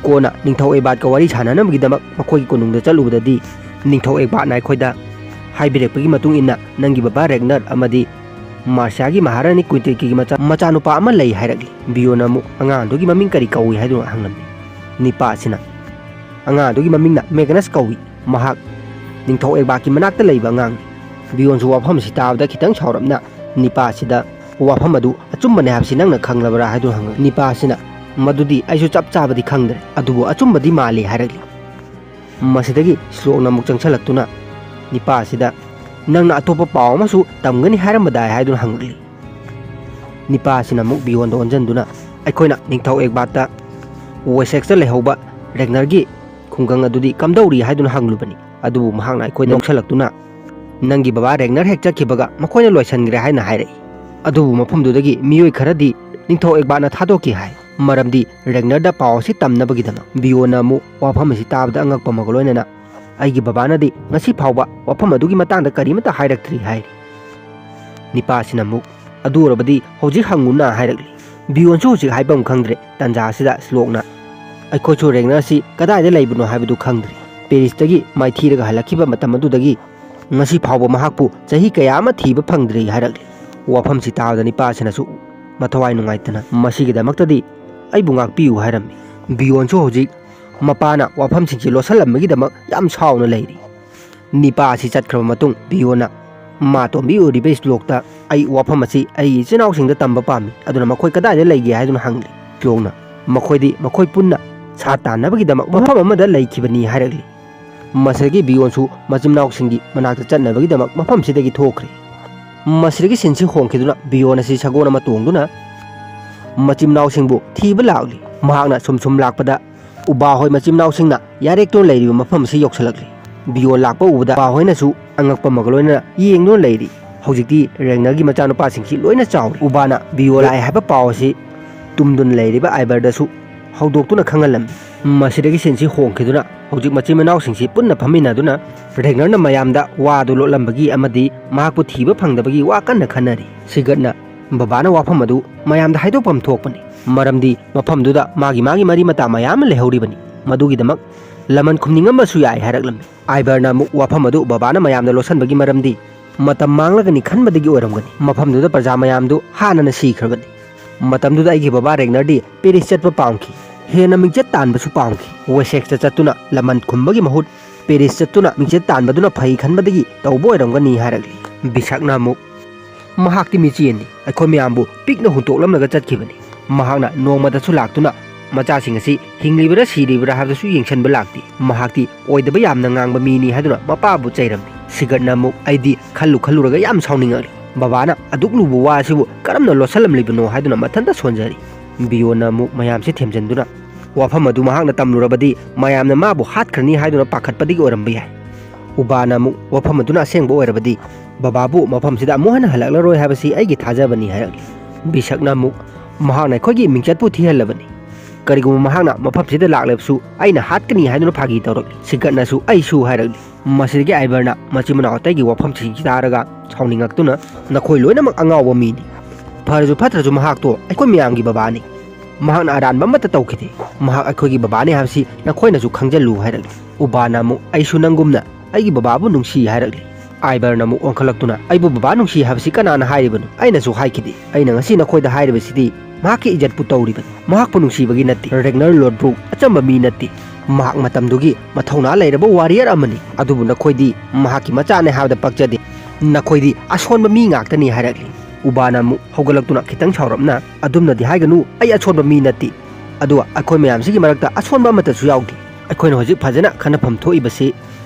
ꯀꯣꯟꯅ ꯅꯤꯡꯊꯧ ꯑꯦꯛꯕꯥꯠꯀ ꯋꯥꯔꯤ ꯁꯥꯟꯅꯅꯕꯒꯤꯗꯃꯛ ꯃꯈꯣꯏꯒꯤ ꯀꯣꯅꯨꯡꯗ ꯆꯠꯂꯨꯕꯗꯗꯤ ꯅꯤꯡꯊꯧ ꯑꯦꯛꯕꯥꯠꯅ ꯑꯩꯈꯣꯏꯗ ꯍꯥꯏꯕꯤꯔꯛꯄꯒꯤ ꯃꯇꯨꯡ ꯏꯟꯅ ꯅꯪꯒꯤ ꯕꯕꯥ ꯔꯦꯒꯅꯔ ꯑꯃꯗꯤ ꯃꯥꯔꯁꯤꯌꯥꯒꯤ ꯃꯍꯥꯔꯥꯅꯤ ꯀ꯭ꯋꯤꯟꯇꯤꯜꯀꯤꯒꯤ ꯃꯆꯥ-, ꯃꯆꯥꯅꯨꯄꯥ ꯑꯃ ꯂꯩ ꯍꯥꯏꯔꯛꯂꯤ꯫" ꯕꯤꯌꯣꯟꯅ ꯑꯃꯨꯛ "ꯑꯉꯥꯡꯗꯨꯒꯤ ꯃꯃꯤꯡ ꯀꯔꯤ ꯀꯧꯏ?" ꯍꯥꯏꯗꯨꯅ ꯍꯪꯂꯝꯃꯤ꯫ ꯅꯤꯄꯥ ꯑꯁꯤꯅ "ꯑꯉꯥꯡꯗꯨꯒꯤ ꯃꯃꯤꯡꯅ ꯃꯦꯒꯅꯁ ꯀꯧꯏ꯫ ꯃꯍꯥꯛ ꯅꯤꯡꯊꯧ ꯑꯦꯛꯕꯥꯠꯀꯤ ꯃꯅꯥꯛꯇ ꯂꯩꯕ ꯑꯉꯥꯡꯅꯤ꯫" ꯕꯤꯌꯣꯟꯁꯨ ꯋꯥꯐꯝ ꯑꯁꯤ ꯇꯥꯕꯗ ꯈꯤꯇꯪ ꯁꯥꯎꯔꯞꯅ ꯅꯤꯄꯥ ꯑꯁꯤꯗ "ꯋꯥꯐꯝ ꯑꯗꯨ ꯑꯆꯨꯝꯕꯅꯦ ꯍꯥꯏꯕꯁꯤ ꯅꯪꯅ ꯈꯪꯂꯕ꯭ꯔꯥ?" ꯍꯥꯏꯗꯨꯅ ꯍꯪꯂꯛꯏ꯫ ꯅꯤꯄꯥ ꯑꯁꯤꯅ "ꯃꯗꯨꯗꯤ ꯑꯩꯁꯨ ꯆꯞ ꯆꯥꯕꯗꯤ ꯈꯪꯗ꯭ꯔꯦ, ꯑꯗꯨꯕꯨ ꯑꯆꯨꯝꯕꯗꯤ ꯃꯥꯜꯂꯤ" ꯍꯥꯏꯔꯛꯂꯤ꯫ ꯃꯁꯤꯗꯒꯤ ꯁ꯭ꯂꯣꯛꯅ ꯑꯃꯨꯛ ꯆꯪꯁꯤꯜꯂꯛꯇꯨꯅ ꯅꯤꯄꯥ ꯑꯁꯤꯗ "ꯅꯪꯅ ꯑꯇꯣꯞꯄ ꯄꯥꯎ ꯑꯃꯁꯨ ꯇꯝꯒꯅꯤ ꯍꯥꯏꯔꯝꯕꯗꯥꯏ?" ꯍꯥꯏꯗꯨꯅ ꯍꯪꯂꯛꯂꯤ꯫ ꯅꯤꯄꯥ ꯑꯁꯤꯅ ꯑꯃꯨꯛ ꯕꯤꯌꯣꯟꯗ ꯑꯣꯟꯁꯤꯟꯗꯨꯅ "ꯑꯩꯈꯣꯏꯅ ꯅꯤꯡꯊꯧ ꯑꯦꯛꯕꯥꯠꯇ ꯋꯦꯁꯦꯛꯁꯇ ꯂꯩꯍꯧꯕ ꯔꯦꯒꯅꯔꯒꯤ ꯈꯨꯡꯒꯪ ꯑꯗꯨꯗꯤ ꯀꯝꯗꯧꯔꯤ ꯍꯥꯏꯗꯨꯅ ꯍꯪꯂꯨꯕꯅꯤ꯫ ꯑꯗꯨꯕꯨ ꯃꯍꯥꯛꯅ ꯑꯩꯈꯣꯏꯗ ꯅꯣꯛꯁꯜꯂꯛꯇꯨꯅ ꯅꯪꯒꯤ ꯕꯕꯥ ꯔꯦꯒꯅꯔ ꯍꯦꯛ ꯆꯠꯈꯤꯕꯒ ꯃꯈꯣꯏꯅ ꯂꯣꯏꯁꯤꯟꯈ꯭ꯔꯦ ꯍꯥꯏꯅ ꯍꯥꯏꯔꯛꯏ꯫ ꯑꯗꯨꯕꯨ ꯃꯐꯝꯗꯨꯗꯒꯤ ꯃꯤꯑꯣꯏ ꯈꯔꯗꯤ ꯅꯤꯡꯊꯧ ꯑꯦꯛꯕꯥꯠꯅ ꯊꯥꯗꯣꯛꯈꯤ ꯍꯥꯏ, ꯃꯔꯝꯗꯤ ꯔꯦꯒꯅꯔꯗ ꯄꯥꯎ ꯑꯁꯤ ꯇꯝꯅꯕꯒꯤꯗꯃꯛ꯫ ꯕꯤꯌꯣꯟꯅ ꯑꯃꯨꯛ ꯋꯥꯐꯝ ꯑꯁꯤ ꯇꯥꯕꯗ ꯑꯉꯛꯄ ꯑꯃꯒ ꯂꯣꯏꯅꯅ "ꯑꯩꯒꯤ ꯕꯕꯥꯅꯗꯤ ꯉꯁꯤ ꯐꯥꯎꯕ ꯋꯥꯐꯝ ꯑꯗꯨꯒꯤ ꯃꯇꯥꯡꯗ ꯀꯔꯤꯃꯠꯇ ꯍꯥꯏꯔꯛꯇ꯭ꯔꯤ" ꯍꯥꯏꯔꯤ꯫ ꯅꯤꯄꯥꯁꯤꯅ ꯑꯃꯨꯛ "ꯑꯗꯨ ꯑꯣꯏꯔꯕꯗꯤ ꯍꯧꯖꯤꯛ ꯍꯪꯉꯨꯅ" ꯍꯥꯏꯔꯛꯂꯤ꯫ ꯕꯤꯌꯣꯟꯁꯨ ꯍꯧꯖꯤꯛ ꯍꯥꯏꯐꯝ ꯈꯪꯗ꯭ꯔꯦ꯫ ꯇꯟꯖꯥ ꯑꯁꯤꯗ ꯁ꯭ꯂꯣꯛꯅ "ꯑꯩꯈꯣꯏꯁꯨ ꯔꯦꯒꯅꯔꯁꯤ ꯀꯗꯥꯏꯗ ꯂꯩꯕꯅꯣ ꯍꯥꯏꯕꯗꯨ ꯈꯪꯗ꯭ꯔꯤ꯫ ꯄꯦꯔꯤꯁꯇꯒꯤ ꯃꯥꯏꯊꯤꯔꯒ ꯍꯜꯂꯛꯈꯤꯕ ꯃꯇꯝ ꯑꯗꯨꯗꯒꯤ ꯉꯁꯤ ꯐꯥꯎꯕ ꯃꯍꯥꯛꯄꯨ ꯆꯍꯤ ꯀꯌꯥ ꯑꯃ ꯊꯤꯕ ꯐꯪꯗ꯭ꯔꯤ" ꯍꯥꯏꯔꯛꯂꯤ꯫ ꯋꯥꯐꯝꯁꯤ ꯇꯥꯕꯗ ꯅꯤꯄꯥꯁꯤꯅꯁꯨ ꯃꯊꯋꯥꯏ ꯅꯨꯡꯉꯥꯏꯇꯅ, "ꯃꯁꯤꯒꯤꯗꯃꯛꯇꯗꯤ ꯑꯩꯕꯨ ꯉꯥꯛꯄꯤꯌꯨ" ꯍꯥꯏꯔꯝꯃꯤ꯫ ꯕꯤꯌꯣꯟꯁꯨ ꯍꯧꯖꯤꯛ ꯃꯄꯥꯅ ꯋꯥꯐꯝꯁꯤꯡꯁꯤ ꯂꯣꯠꯁꯤꯜꯂꯝꯕꯒꯤꯗꯃꯛ ꯌꯥꯝ ꯁꯥꯎꯅ ꯂꯩꯔꯤ꯫ ꯅꯤꯄꯥ ꯑꯁꯤ ꯆꯠꯈ꯭ꯔꯕ ꯃꯇꯨꯡ ꯕꯤꯌꯣꯟꯅ ꯃꯥ ꯇꯣꯝꯕꯤ ꯎꯔꯤꯕ ꯁ꯭ꯂꯣꯛꯇ, "ꯑꯩ ꯋꯥꯐꯝ ꯑꯁꯤ ꯑꯩꯒꯤ ꯏꯆꯤꯟ ꯏꯅꯥꯎꯁꯤꯡꯗ ꯇꯝꯕ ꯄꯥꯝꯃꯤ, ꯑꯗꯨꯅ ꯃꯈꯣꯏ ꯀꯗꯥꯏꯗ ꯂꯩꯒꯦ?" ꯍꯥꯏꯗꯨꯅ ꯍꯪꯂꯤ꯫ ꯁ꯭ꯂꯣꯛꯅ, "ꯃꯈꯣꯏꯗꯤ ꯃꯈꯣꯏ ꯄꯨꯟꯅ ꯁꯥ ꯇꯥꯟꯅꯕꯒꯤꯗꯃꯛ ꯃꯐꯝ ꯑꯃꯗ ꯂꯩꯈꯤꯕꯅꯤ" ꯍꯥꯏꯔꯛꯂꯤ꯫ ꯃꯁꯤꯗꯒꯤ ꯕꯤꯌꯣꯟꯁꯨ ꯃꯆꯤꯟ ꯃꯅꯥꯎꯁꯤꯡꯒꯤ ꯃꯅꯥꯛꯇ ꯆꯠꯅꯕꯒꯤꯗꯃꯛ ꯃꯐꯝꯁꯤꯗꯒꯤ ꯊꯣꯛꯈ꯭ꯔꯦ꯫ ꯃꯁꯤꯗꯒꯤ ꯁꯤꯟꯁꯤ ꯍꯣꯡꯈꯤꯗꯨꯅ ꯕꯤꯌꯣꯟ ꯑꯁꯤ ꯁꯒꯣꯜ ꯑꯃ ꯇꯣꯡꯗꯨꯅ ꯃꯆꯤꯟ ꯃꯅꯥꯎꯁꯤꯡꯕꯨ ꯊꯤꯕ ꯂꯥꯛꯂꯤ꯫ ꯃꯍꯥꯛꯅ ꯁꯨꯝ ꯁꯨꯝ ꯂꯥꯛꯄꯗ ꯎꯕꯥ ꯍꯣꯏ ꯃꯆꯤꯟ ꯃꯅꯥꯎꯁꯤꯡꯅ ꯌꯥꯔꯦꯛꯇꯨꯅ ꯂꯩꯔꯤꯕ ꯃꯐꯝ ꯑꯁꯤ ꯌꯧꯁꯤꯜꯂꯛꯂꯤ꯫ ꯕꯤꯌꯣꯟ ꯂꯥꯛꯄ ꯎꯕꯗ ꯎꯕꯥ ꯍꯣꯏꯅꯁꯨ ꯑꯉꯛꯄ ꯑꯃꯒ ꯂꯣꯏꯅꯅ ꯌꯦꯡꯗꯨꯅ ꯂꯩꯔꯤ꯫ ꯍꯧꯖꯤꯛꯇꯤ ꯔꯦꯒꯅꯔꯒꯤ ꯃꯆꯥꯅꯨꯄꯥꯁꯤꯡꯁꯤ ꯂꯣꯏꯅ ꯆꯥꯎꯔꯦ꯫ ꯎꯕꯥꯅ ꯕꯤꯌꯣꯟ ꯂꯥꯛꯑꯦ ꯍꯥꯏꯕ ꯄꯥꯎ ꯑꯁꯤ ꯇꯨꯝꯗꯨꯅ ꯂꯩꯔꯤꯕ ꯑꯥꯏꯕꯔꯗꯁꯨ ꯍꯧꯗꯣꯛꯇꯨꯅ ꯈꯪꯍꯜꯂꯝꯃꯤ꯫ ꯃꯁꯤꯗꯒꯤ ꯁꯤꯟꯁꯤ ꯍꯣꯡꯈꯤꯗꯨꯅ ꯍꯧꯖꯤꯛ ꯃꯆꯤꯟ ꯃꯅꯥꯎꯁꯤꯡꯁꯤ ꯄꯨꯟꯅ ꯐꯝꯃꯤꯟꯅꯗꯨꯅ ꯔꯦꯒꯅꯔꯅ ꯃꯌꯥꯝꯗ ꯋꯥꯗꯨ ꯂꯣꯠꯂꯝꯕꯒꯤ ꯑꯃꯗꯤ ꯃꯍꯥꯛꯄꯨ ꯊꯤꯕ ꯐꯪꯗꯕꯒꯤ ꯋꯥ ꯀꯟꯅ ꯈꯟꯅꯔꯤ꯫ ꯁꯤꯒꯠꯅ ꯕꯕꯥꯅ ꯋꯥꯐꯝ ꯑꯗꯨ ꯃꯌꯥꯝꯗ ꯍꯥꯏꯗꯣꯛꯐꯝ ꯊꯣꯛꯄꯅꯤ, ꯃꯔꯝꯗꯤ ꯃꯐꯝꯗꯨꯗ ꯃꯥꯒꯤ ꯃꯥꯒꯤ ꯃꯔꯤ ꯃꯇꯥ ꯃꯌꯥꯝ ꯑꯃ ꯂꯩꯍꯧꯔꯤꯕꯅꯤ, ꯃꯗꯨꯒꯤꯗꯃꯛ ꯂꯃꯟ ꯈꯨꯝꯅꯤꯡꯉꯝꯕꯁꯨ ꯌꯥꯏ ꯍꯥꯏꯔꯛꯂꯝꯃꯤ꯫ ꯑꯥꯏꯕꯔꯅ ꯑꯃꯨꯛ ꯋꯥꯐꯝ ꯑꯗꯨ ꯕꯕꯥꯅ ꯃꯌꯥꯝꯗ ꯂꯣꯠꯁꯤꯟꯕꯒꯤ ꯃꯔꯝꯗꯤ ꯃꯇꯝ ꯃꯥꯡꯂꯒꯅꯤ ꯈꯟꯕꯗꯒꯤ ꯑꯣꯏꯔꯝꯒꯅꯤ꯫ ꯃꯐꯝꯗꯨꯗ ꯄ꯭ꯔꯖꯥ ꯃꯌꯥꯝꯗꯨ ꯍꯥꯟꯅꯅ ꯁꯤꯈ꯭ꯔꯕꯅꯤ꯫ ꯃꯇꯝꯗꯨꯗ ꯑꯩꯒꯤ ꯕꯕꯥ ꯔꯦꯒꯅꯔꯗꯤ ꯄꯦꯔꯤꯁ ꯆꯠꯄ ꯄꯥꯝꯈꯤ, ꯍꯦꯟꯅ ꯃꯤꯡꯆꯠ ꯇꯥꯟꯕꯁꯨ ꯄꯥꯝꯈꯤ꯫ ꯋꯦꯁꯦꯛꯁꯇ ꯆꯠꯇꯨꯅ ꯂꯃꯟ ꯈꯨꯝꯕꯒꯤ ꯃꯍꯨꯠ ꯄꯦꯔꯤꯁ ꯆꯠꯇꯨꯅ ꯃꯤꯡꯆꯠ ꯇꯥꯟꯕꯗꯨꯅ ꯐꯩ ꯈꯟꯕꯗꯒꯤ ꯇꯧꯕ ꯑꯣꯏꯔꯝꯒꯅꯤ ꯍꯥꯏꯔꯛꯂꯤ꯫ ꯕꯤꯁꯛꯅ ꯑꯃꯨꯛ, "ꯃꯍꯥꯛꯇꯤ ꯃꯤꯆꯦꯟꯅꯤ, ꯑꯩꯈꯣꯏ ꯃꯌꯥꯝꯕꯨ ꯄꯤꯛꯅ ꯍꯨꯟꯇꯣꯛꯂꯝꯂꯒ ꯆꯠꯈꯤꯕꯅꯤ꯫ ꯃꯍꯥꯛꯅ ꯅꯣꯡꯃꯗꯁꯨ ꯂꯥꯛꯇꯨꯅ ꯃꯆꯥꯁꯤꯡ ꯑꯁꯤ ꯍꯤꯡꯂꯤꯕꯔꯥ ꯁꯤꯔꯤꯕꯔꯥ ꯍꯥꯏꯕꯗꯨꯁꯨ ꯌꯦꯡꯁꯤꯟꯕ ꯂꯥꯛꯇꯦ꯫ ꯃꯍꯥꯛꯇꯤ ꯑꯣꯏꯗꯕ ꯌꯥꯝꯅ ꯉꯥꯡꯕ ꯃꯤꯅꯤ" ꯍꯥꯏꯗꯨꯅ ꯃꯄꯥꯕꯨ ꯆꯩꯔꯝꯃꯤ꯫ ꯁꯤꯒꯠꯅ ꯑꯃꯨꯛ, "ꯑꯩꯗꯤ ꯈꯜꯂꯨ ꯈꯜꯂꯨꯔꯒ ꯌꯥꯝ ꯁꯥꯎꯅꯤꯡꯉꯛꯂꯤ꯫ ꯕꯕꯥꯅ ꯑꯗꯨꯛ ꯂꯨꯕ ꯋꯥ ꯑꯁꯤꯕꯨ ꯀꯔꯝꯅ ꯂꯣꯠꯁꯤꯜꯂꯝꯂꯤꯕꯅꯣ?" ꯍꯥꯏꯗꯨꯅ ꯃꯊꯟꯇ ꯁꯣꯟꯖꯔꯤ꯫ ꯕꯤꯌꯣꯟꯅ ꯑꯃꯨꯛ ꯃꯌꯥꯝꯁꯤ ꯊꯦꯝꯖꯤꯟꯗꯨꯅ, "ꯋꯥꯐꯝ ꯑꯗꯨ ꯃꯍꯥꯛꯅ ꯇꯝꯂꯨꯔꯕꯗꯤ ꯃꯌꯥꯝꯅ ꯃꯥꯕꯨ ꯍꯥꯠꯈ꯭ꯔꯅꯤ ꯍꯥꯏꯗꯨꯅ ꯄꯥꯈꯠꯄꯗꯒꯤ ꯑꯣꯏꯔꯝꯕ ꯌꯥꯏ꯫ ꯎꯕꯥꯅ ꯑꯃꯨꯛ, ꯋꯥꯐꯝ ꯑꯗꯨꯅ ꯑꯁꯦꯡꯕ ꯑꯣꯏꯔꯕꯗꯤ ꯕꯕꯥꯕꯨ ꯃꯐꯝꯁꯤꯗ ꯑꯃꯨꯛ ꯍꯟꯅ ꯍꯜꯂꯛꯂꯔꯣꯏ ꯍꯥꯏꯕꯁꯤ ꯑꯩꯒꯤ ꯊꯥꯖꯕꯅꯤ" ꯍꯥꯏꯔꯛꯂꯤ꯫ ꯕꯤꯁꯛꯅ ꯑꯃꯨꯛ, "ꯃꯍꯥꯛꯅ ꯑꯩꯈꯣꯏꯒꯤ ꯃꯤꯡꯆꯠꯄꯨ ꯊꯤꯍꯜꯂꯕꯅꯤ꯫ ꯀꯔꯤꯒꯨꯝꯕ ꯃꯍꯥꯛꯅ ꯃꯐꯝꯁꯤꯗ ꯂꯥꯛꯂꯕꯁꯨ ꯑꯩꯅ ꯍꯥꯠꯀꯅꯤ" ꯍꯥꯏꯗꯨꯅ ꯐꯥꯒꯤ ꯇꯧꯔꯛꯂꯤ꯫ ꯁꯤꯒꯠꯅꯁꯨ "ꯑꯩꯁꯨ" ꯍꯥꯏꯔꯛꯂꯤ꯫ ꯃꯁꯤꯗꯒꯤ ꯑꯥꯏꯕꯔꯅ ꯃꯆꯤꯟ ꯃꯅꯥꯎ ꯑꯇꯩꯒꯤ ꯋꯥꯐꯝꯁꯤꯡꯁꯤ ꯇꯥꯔꯒ ꯁꯥꯎꯅꯤꯡꯉꯛꯇꯨꯅ, "ꯅꯈꯣꯏ ꯂꯣꯏꯅꯃꯛ ꯑꯉꯥꯎꯕ ꯃꯤꯅꯤ꯫ ꯐꯔꯁꯨ ꯐꯠꯇ꯭ꯔꯁꯨ ꯃꯍꯥꯛꯇꯣ ꯑꯩꯈꯣꯏ ꯃꯌꯥꯝꯒꯤ ꯕꯕꯥꯅꯤ꯫ ꯃꯍꯥꯛꯅ ꯑꯔꯥꯟꯕ ꯑꯃꯠꯇ ꯇꯧꯈꯤꯗꯦ꯫ ꯃꯍꯥꯛ ꯑꯩꯈꯣꯏꯒꯤ ꯕꯕꯥꯅꯤ ꯍꯥꯏꯕꯁꯤ ꯅꯈꯣꯏꯅꯁꯨ ꯈꯪꯖꯤꯜꯂꯨ" ꯍꯥꯏꯔꯛꯂꯤ꯫ ꯎꯕꯥꯅ ꯑꯃꯨꯛ, "ꯑꯩꯁꯨ ꯅꯪꯒꯨꯝꯅ ꯑꯩꯒꯤ ꯕꯕꯥꯕꯨ ꯅꯨꯡꯁꯤ" ꯍꯥꯏꯔꯛꯂꯤ꯫ ꯑꯥꯏꯕꯔꯅ ꯑꯃꯨꯛ ꯑꯣꯟꯈꯠꯂꯛꯇꯨꯅ, "ꯑꯩꯕꯨ ꯕꯕꯥ ꯅꯨꯡꯁꯤ ꯍꯥꯏꯕꯁꯤ ꯀꯅꯥꯅ ꯍꯥꯏꯔꯤꯕꯅꯣ? ꯑꯩꯅꯁꯨ ꯍꯥꯏꯈꯤꯗꯦ꯫ ꯑꯩꯅ ꯉꯁꯤ ꯅꯈꯣꯏꯗ ꯍꯥꯏꯔꯤꯕꯁꯤꯗꯤ ꯃꯍꯥꯛꯀꯤ ꯏꯖꯠꯄꯨ ꯇꯧꯔꯤꯕꯅꯤ꯫ ꯃꯍꯥꯛꯄꯨ ꯅꯨꯡꯁꯤꯕꯒꯤ ꯅꯠꯇꯦ꯫ ꯔꯦꯒꯅꯔ ꯂꯣꯗꯕ꯭ꯔꯨꯛ ꯑꯆꯝꯕ ꯃꯤ ꯅꯠꯇꯦ꯫ ꯃꯍꯥꯛ ꯃꯇꯝꯗꯨꯒꯤ ꯃꯊꯧꯅꯥ ꯂꯩꯔꯕ ꯋꯥꯔꯤꯌꯔ ꯑꯃꯅꯤ꯫ ꯑꯗꯨꯕꯨ ꯅꯈꯣꯏꯗꯤ ꯃꯍꯥꯛꯀꯤ ꯃꯆꯥꯅꯦ ꯍꯥꯏꯕꯗ ꯄꯛꯆꯗꯦ꯫ ꯅꯈꯣꯏꯗꯤ ꯑꯁꯣꯟꯕ ꯃꯤ ꯉꯥꯛꯇꯅꯤ" ꯍꯥꯏꯔꯛꯂꯤ꯫ ꯎꯕꯥꯅ ꯑꯃꯨꯛ ꯍꯧꯒꯠꯂꯛꯇꯨꯅ ꯈꯤꯇꯪ ꯁꯥꯎꯔꯞꯅ, "ꯑꯗꯨꯝꯅꯗꯤ ꯍꯥꯏꯒꯅꯨ, ꯑꯩ ꯑꯁꯣꯟꯕ ꯃꯤ ꯅꯠꯇꯦ꯫ ꯑꯗꯨꯒ ꯑꯩꯈꯣꯏ ꯃꯌꯥꯝꯁꯤꯒꯤ ꯃꯔꯛꯇ ꯑꯁꯣꯟꯕ ꯑꯃꯠꯇꯁꯨ ꯌꯥꯎꯗꯦ꯫ ꯑꯩꯈꯣꯏꯅ ꯍꯧꯖꯤꯛ ꯐꯖꯅ ꯈꯟꯅꯐꯝ ꯊꯣꯛꯏꯕꯁꯤ